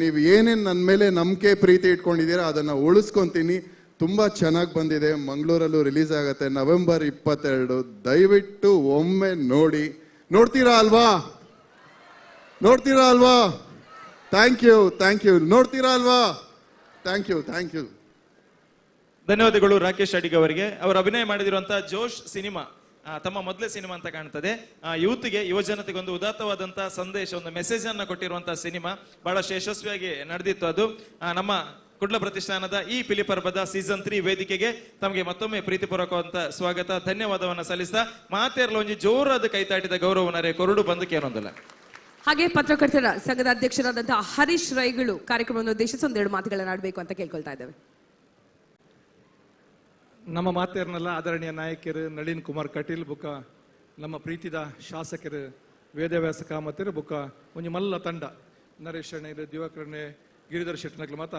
ನೀವು ಏನೇನು ನನ್ನ ಮೇಲೆ ನಂಬಿಕೆ ಪ್ರೀತಿ ಇಟ್ಕೊಂಡಿದ್ದೀರಾ ಅದನ್ನು ಉಳಿಸ್ಕೊತೀನಿ. ತುಂಬ ಚೆನ್ನಾಗಿ ಬಂದಿದೆ, ಮಂಗಳೂರಲ್ಲೂ ರಿಲೀಸ್ ಆಗುತ್ತೆ ನವೆಂಬರ್ 22. ದಯವಿಟ್ಟು ಒಮ್ಮೆ ನೋಡಿ. ನೋಡ್ತೀರಾ ಅಲ್ವಾ? ನೋಡ್ತೀರಾ ಅಲ್ವಾ? Thank you, thank you. ನೋಡ್ತೀರಾ ಅಲ್ವಾ? Thank you, thank you. ಧನ್ಯವಾದಗಳು ರಾಕೇಶ್ ಅಡಿಗ ಅವರಿಗೆ. ಅವರು ಅಭಿನಯ ಮಾಡಿದಿರುವಂತಹ ಜೋಶ್ ಸಿನಿಮಾ ತಮ್ಮ ಮೊದಲೇ ಸಿನಿಮಾ ಅಂತ ಕಾಣ್ತದೆ. ಯೂತ್ಗೆ, ಯುವಜನತೆಗೆ ಒಂದು ಉದಾತ್ತವಾದಂತಹ ಸಂದೇಶ, ಒಂದು ಮೆಸೇಜ್ ಅನ್ನ ಕೊಟ್ಟಿರುವಂತಹ ಸಿನಿಮಾ ಬಹಳಷ್ಟು ಯಶಸ್ವಿಯಾಗಿ ನಡೆದಿತ್ತು ಅದು. ನಮ್ಮ ಕುಡ್ಲ ಪ್ರತಿಷ್ಠಾನದ ಈ ಪಿಲಿಪರ್ಬದ ಸೀಸನ್ 3 ವೇದಿಕೆಗೆ ತಮಗೆ ಮತ್ತೊಮ್ಮೆ ಪ್ರೀತಿಪೂರ್ವಕವಂತ ಸ್ವಾಗತ, ಧನ್ಯವಾದವನ್ನು ಸಲ್ಲಿಸ್ತಾ ಮಾತೇರ್ಲ ಒಂಜಿ ಜೋರಾದ ಕೈತಾಟಿದ ಗೌರವನರೆ ಕೊರಡು ಬಂದಕ್ಕೆ ಏನೊಂದಲ್ಲ. ಹಾಗೆ ಪತ್ರಕರ್ತರ ಸಂಘದ ಅಧ್ಯಕ್ಷರಾದಂತಹ ಹರೀಶ್ ರೈಗಳು ಕಾರ್ಯಕ್ರಮವನ್ನು ಉದ್ದೇಶಿಸಿ ಒಂದೆರಡು ಮಾತುಗಳನ್ನು ಆಡಬೇಕು ಅಂತ ಕೇಳ್ಕೊಳ್ತಾ ಇದ್ದೇವೆ. ನಮ್ಮ ಮಾತೇರ್ನಲ್ಲ ಆದರಣೀಯ ನಾಯಕರು ನಳಿನ್ ಕುಮಾರ್ ಕಟೀಲ್ ಬುಕ್ಕ, ನಮ್ಮ ಪ್ರೀತಿದ ಶಾಸಕರು ವೇದವ್ಯಾಸ ಕಾಮತರು ಬುಕ್ಕ, ಒಂಜಿ ಮಲ್ಲ ತಂಡ ನರೇಶ್ ಅಣ್ಣರು, ದಿವಾಕರಣ್ಣೆ, ಗಿರಿಧರ್ ಶೆಟ್ಟನಗ್ಲು ಮಾತ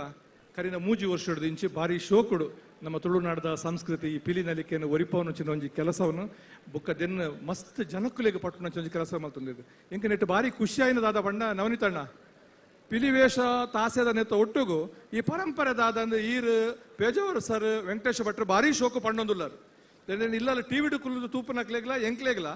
ಕರಿನ ಮೂಜಿ ವರ್ಷದ ಇಂಚಿ ಭಾರಿ ಶೋಕುಡು ನಮ್ಮ ತುಳುನಾಡದ ಸಂಸ್ಕೃತಿ ಈ ಪಿಲಿ ನಲಿಕೆಯನ್ನು ಒರಿಪವನು ಚಿನ್ನ ಒಂಜಿ ಕೆಲಸವನ್ನು ಬುಕ್ಕ ದೆನ್ನ ಮಸ್ತ್ ಜನಕ್ಕುಲೆಗೆ ಪಟ್ಟುನ ಒಂಜಿ ಕೆಲಸ ಮಲ್ತೊಂದಿದ್ದು. ಇಂಕ ನೆಟ್ಟು ಭಾರಿ ಖುಷಿಯಾಯಿನದಾದ ಬಣ್ಣ ನವನಿತಣ್ಣ ಪಿಲಿವೇಷ ತಾಸೆದ ನೆತ್ತ ಒಟ್ಟುಗು ಈ ಪರಂಪರೆ ದಾದ ಅಂದ್ರೆ ಈರು ಪೇಜಾವರ್ ಸರ್ ವೆಂಕಟೇಶ ಭಟ್ರು ಭಾರಿ ಶೋಕು ಪಣ್ಣೊಂದುಲ್ಲರು. ಇಲ್ಲ ಟಿ ವಿ ಕುಲ್ಲದು ತೂಪನಕ್ಲೆಗ್ಲ ಎಂಕ್ಲೆಗ್ಲ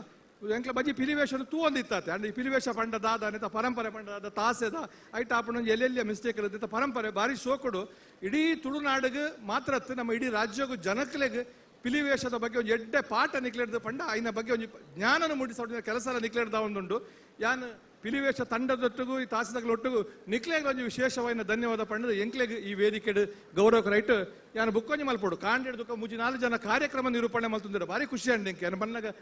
ಎಂಕ್ಲ ಬಜಿ ಪಿಲಿವೇಷ ತೂ ಒಂದಿತ್ತಾತೆ. ಅಂಡ್ ಈ ಪಿಲಿವೇಷ ಪಂಡ ದಾದ ನೆತ್ತ ಪರಂಪರೆ ಪಂಡ ತಾಸೆದ ಐಟ ಆಪಣ ಎಲ್ಲೆಲ್ಲಿಯ ಮಿಸ್ಟೇಕ್ ಇರುತ್ತೆ ಪರಂಪರೆ ಭಾರಿ ಶೋಕುಡು ಇಡೀ ತುಳುನಾಡಿಗೆ ಮಾತ್ರ ನಮ್ಮ ಇಡೀ ರಾಜ್ಯಗೂ ಜನಕ್ಲೆಗ್ ಪಿಲಿವೇಷದ ಬಗ್ಗೆ ಒಂದು ಎಡ್ಡೆ ಪಾಠ ನಿಕ್ಲೆಡ್ದು ಪಂಡ ಐನ ಬಗ್ಗೆ ಒಂದು ಜ್ಞಾನನ ಮೂಡಿಸೋ ಕೆಲಸ ನಿಕ್ಲೆಡ್ದ ಒಂದುಂಡು. ಯಾನ್ ಪಿಲಿವೇಷ ತಂಡದೊಟ್ಟಿಗೂ ಈ ತಾಸದೊಟ್ಟಿಗೂ ನಿಕ್ಲೆಗ್ ಒಂಜಿ ವಿಶೇಷವಾದ ಧನ್ಯವಾದ ಪಂಡದ ಎಂಕ್ಲೆಗ್ ಈ ವೇದಿಕೆಡ್ ಗೌರವ ರೈಟ್ ಯಾನ್ ಬುಕ್ಕೊಂಜಿ ಮಲ್ಪೊಡು ಕಾಂಡೆಡ್ ದುಕ್ಕ ಮುಜಿ 4 ಜನ ಕಾರ್ಯಕ್ರಮ ನಿರೂಪಣೆ ಮಲ್ತುಂದಿರ ಭಾರಿ ಖುಷಿ ಅಂಡ್ ಎಂಕೆ ಯಾನ್ ಬನ್ನಗ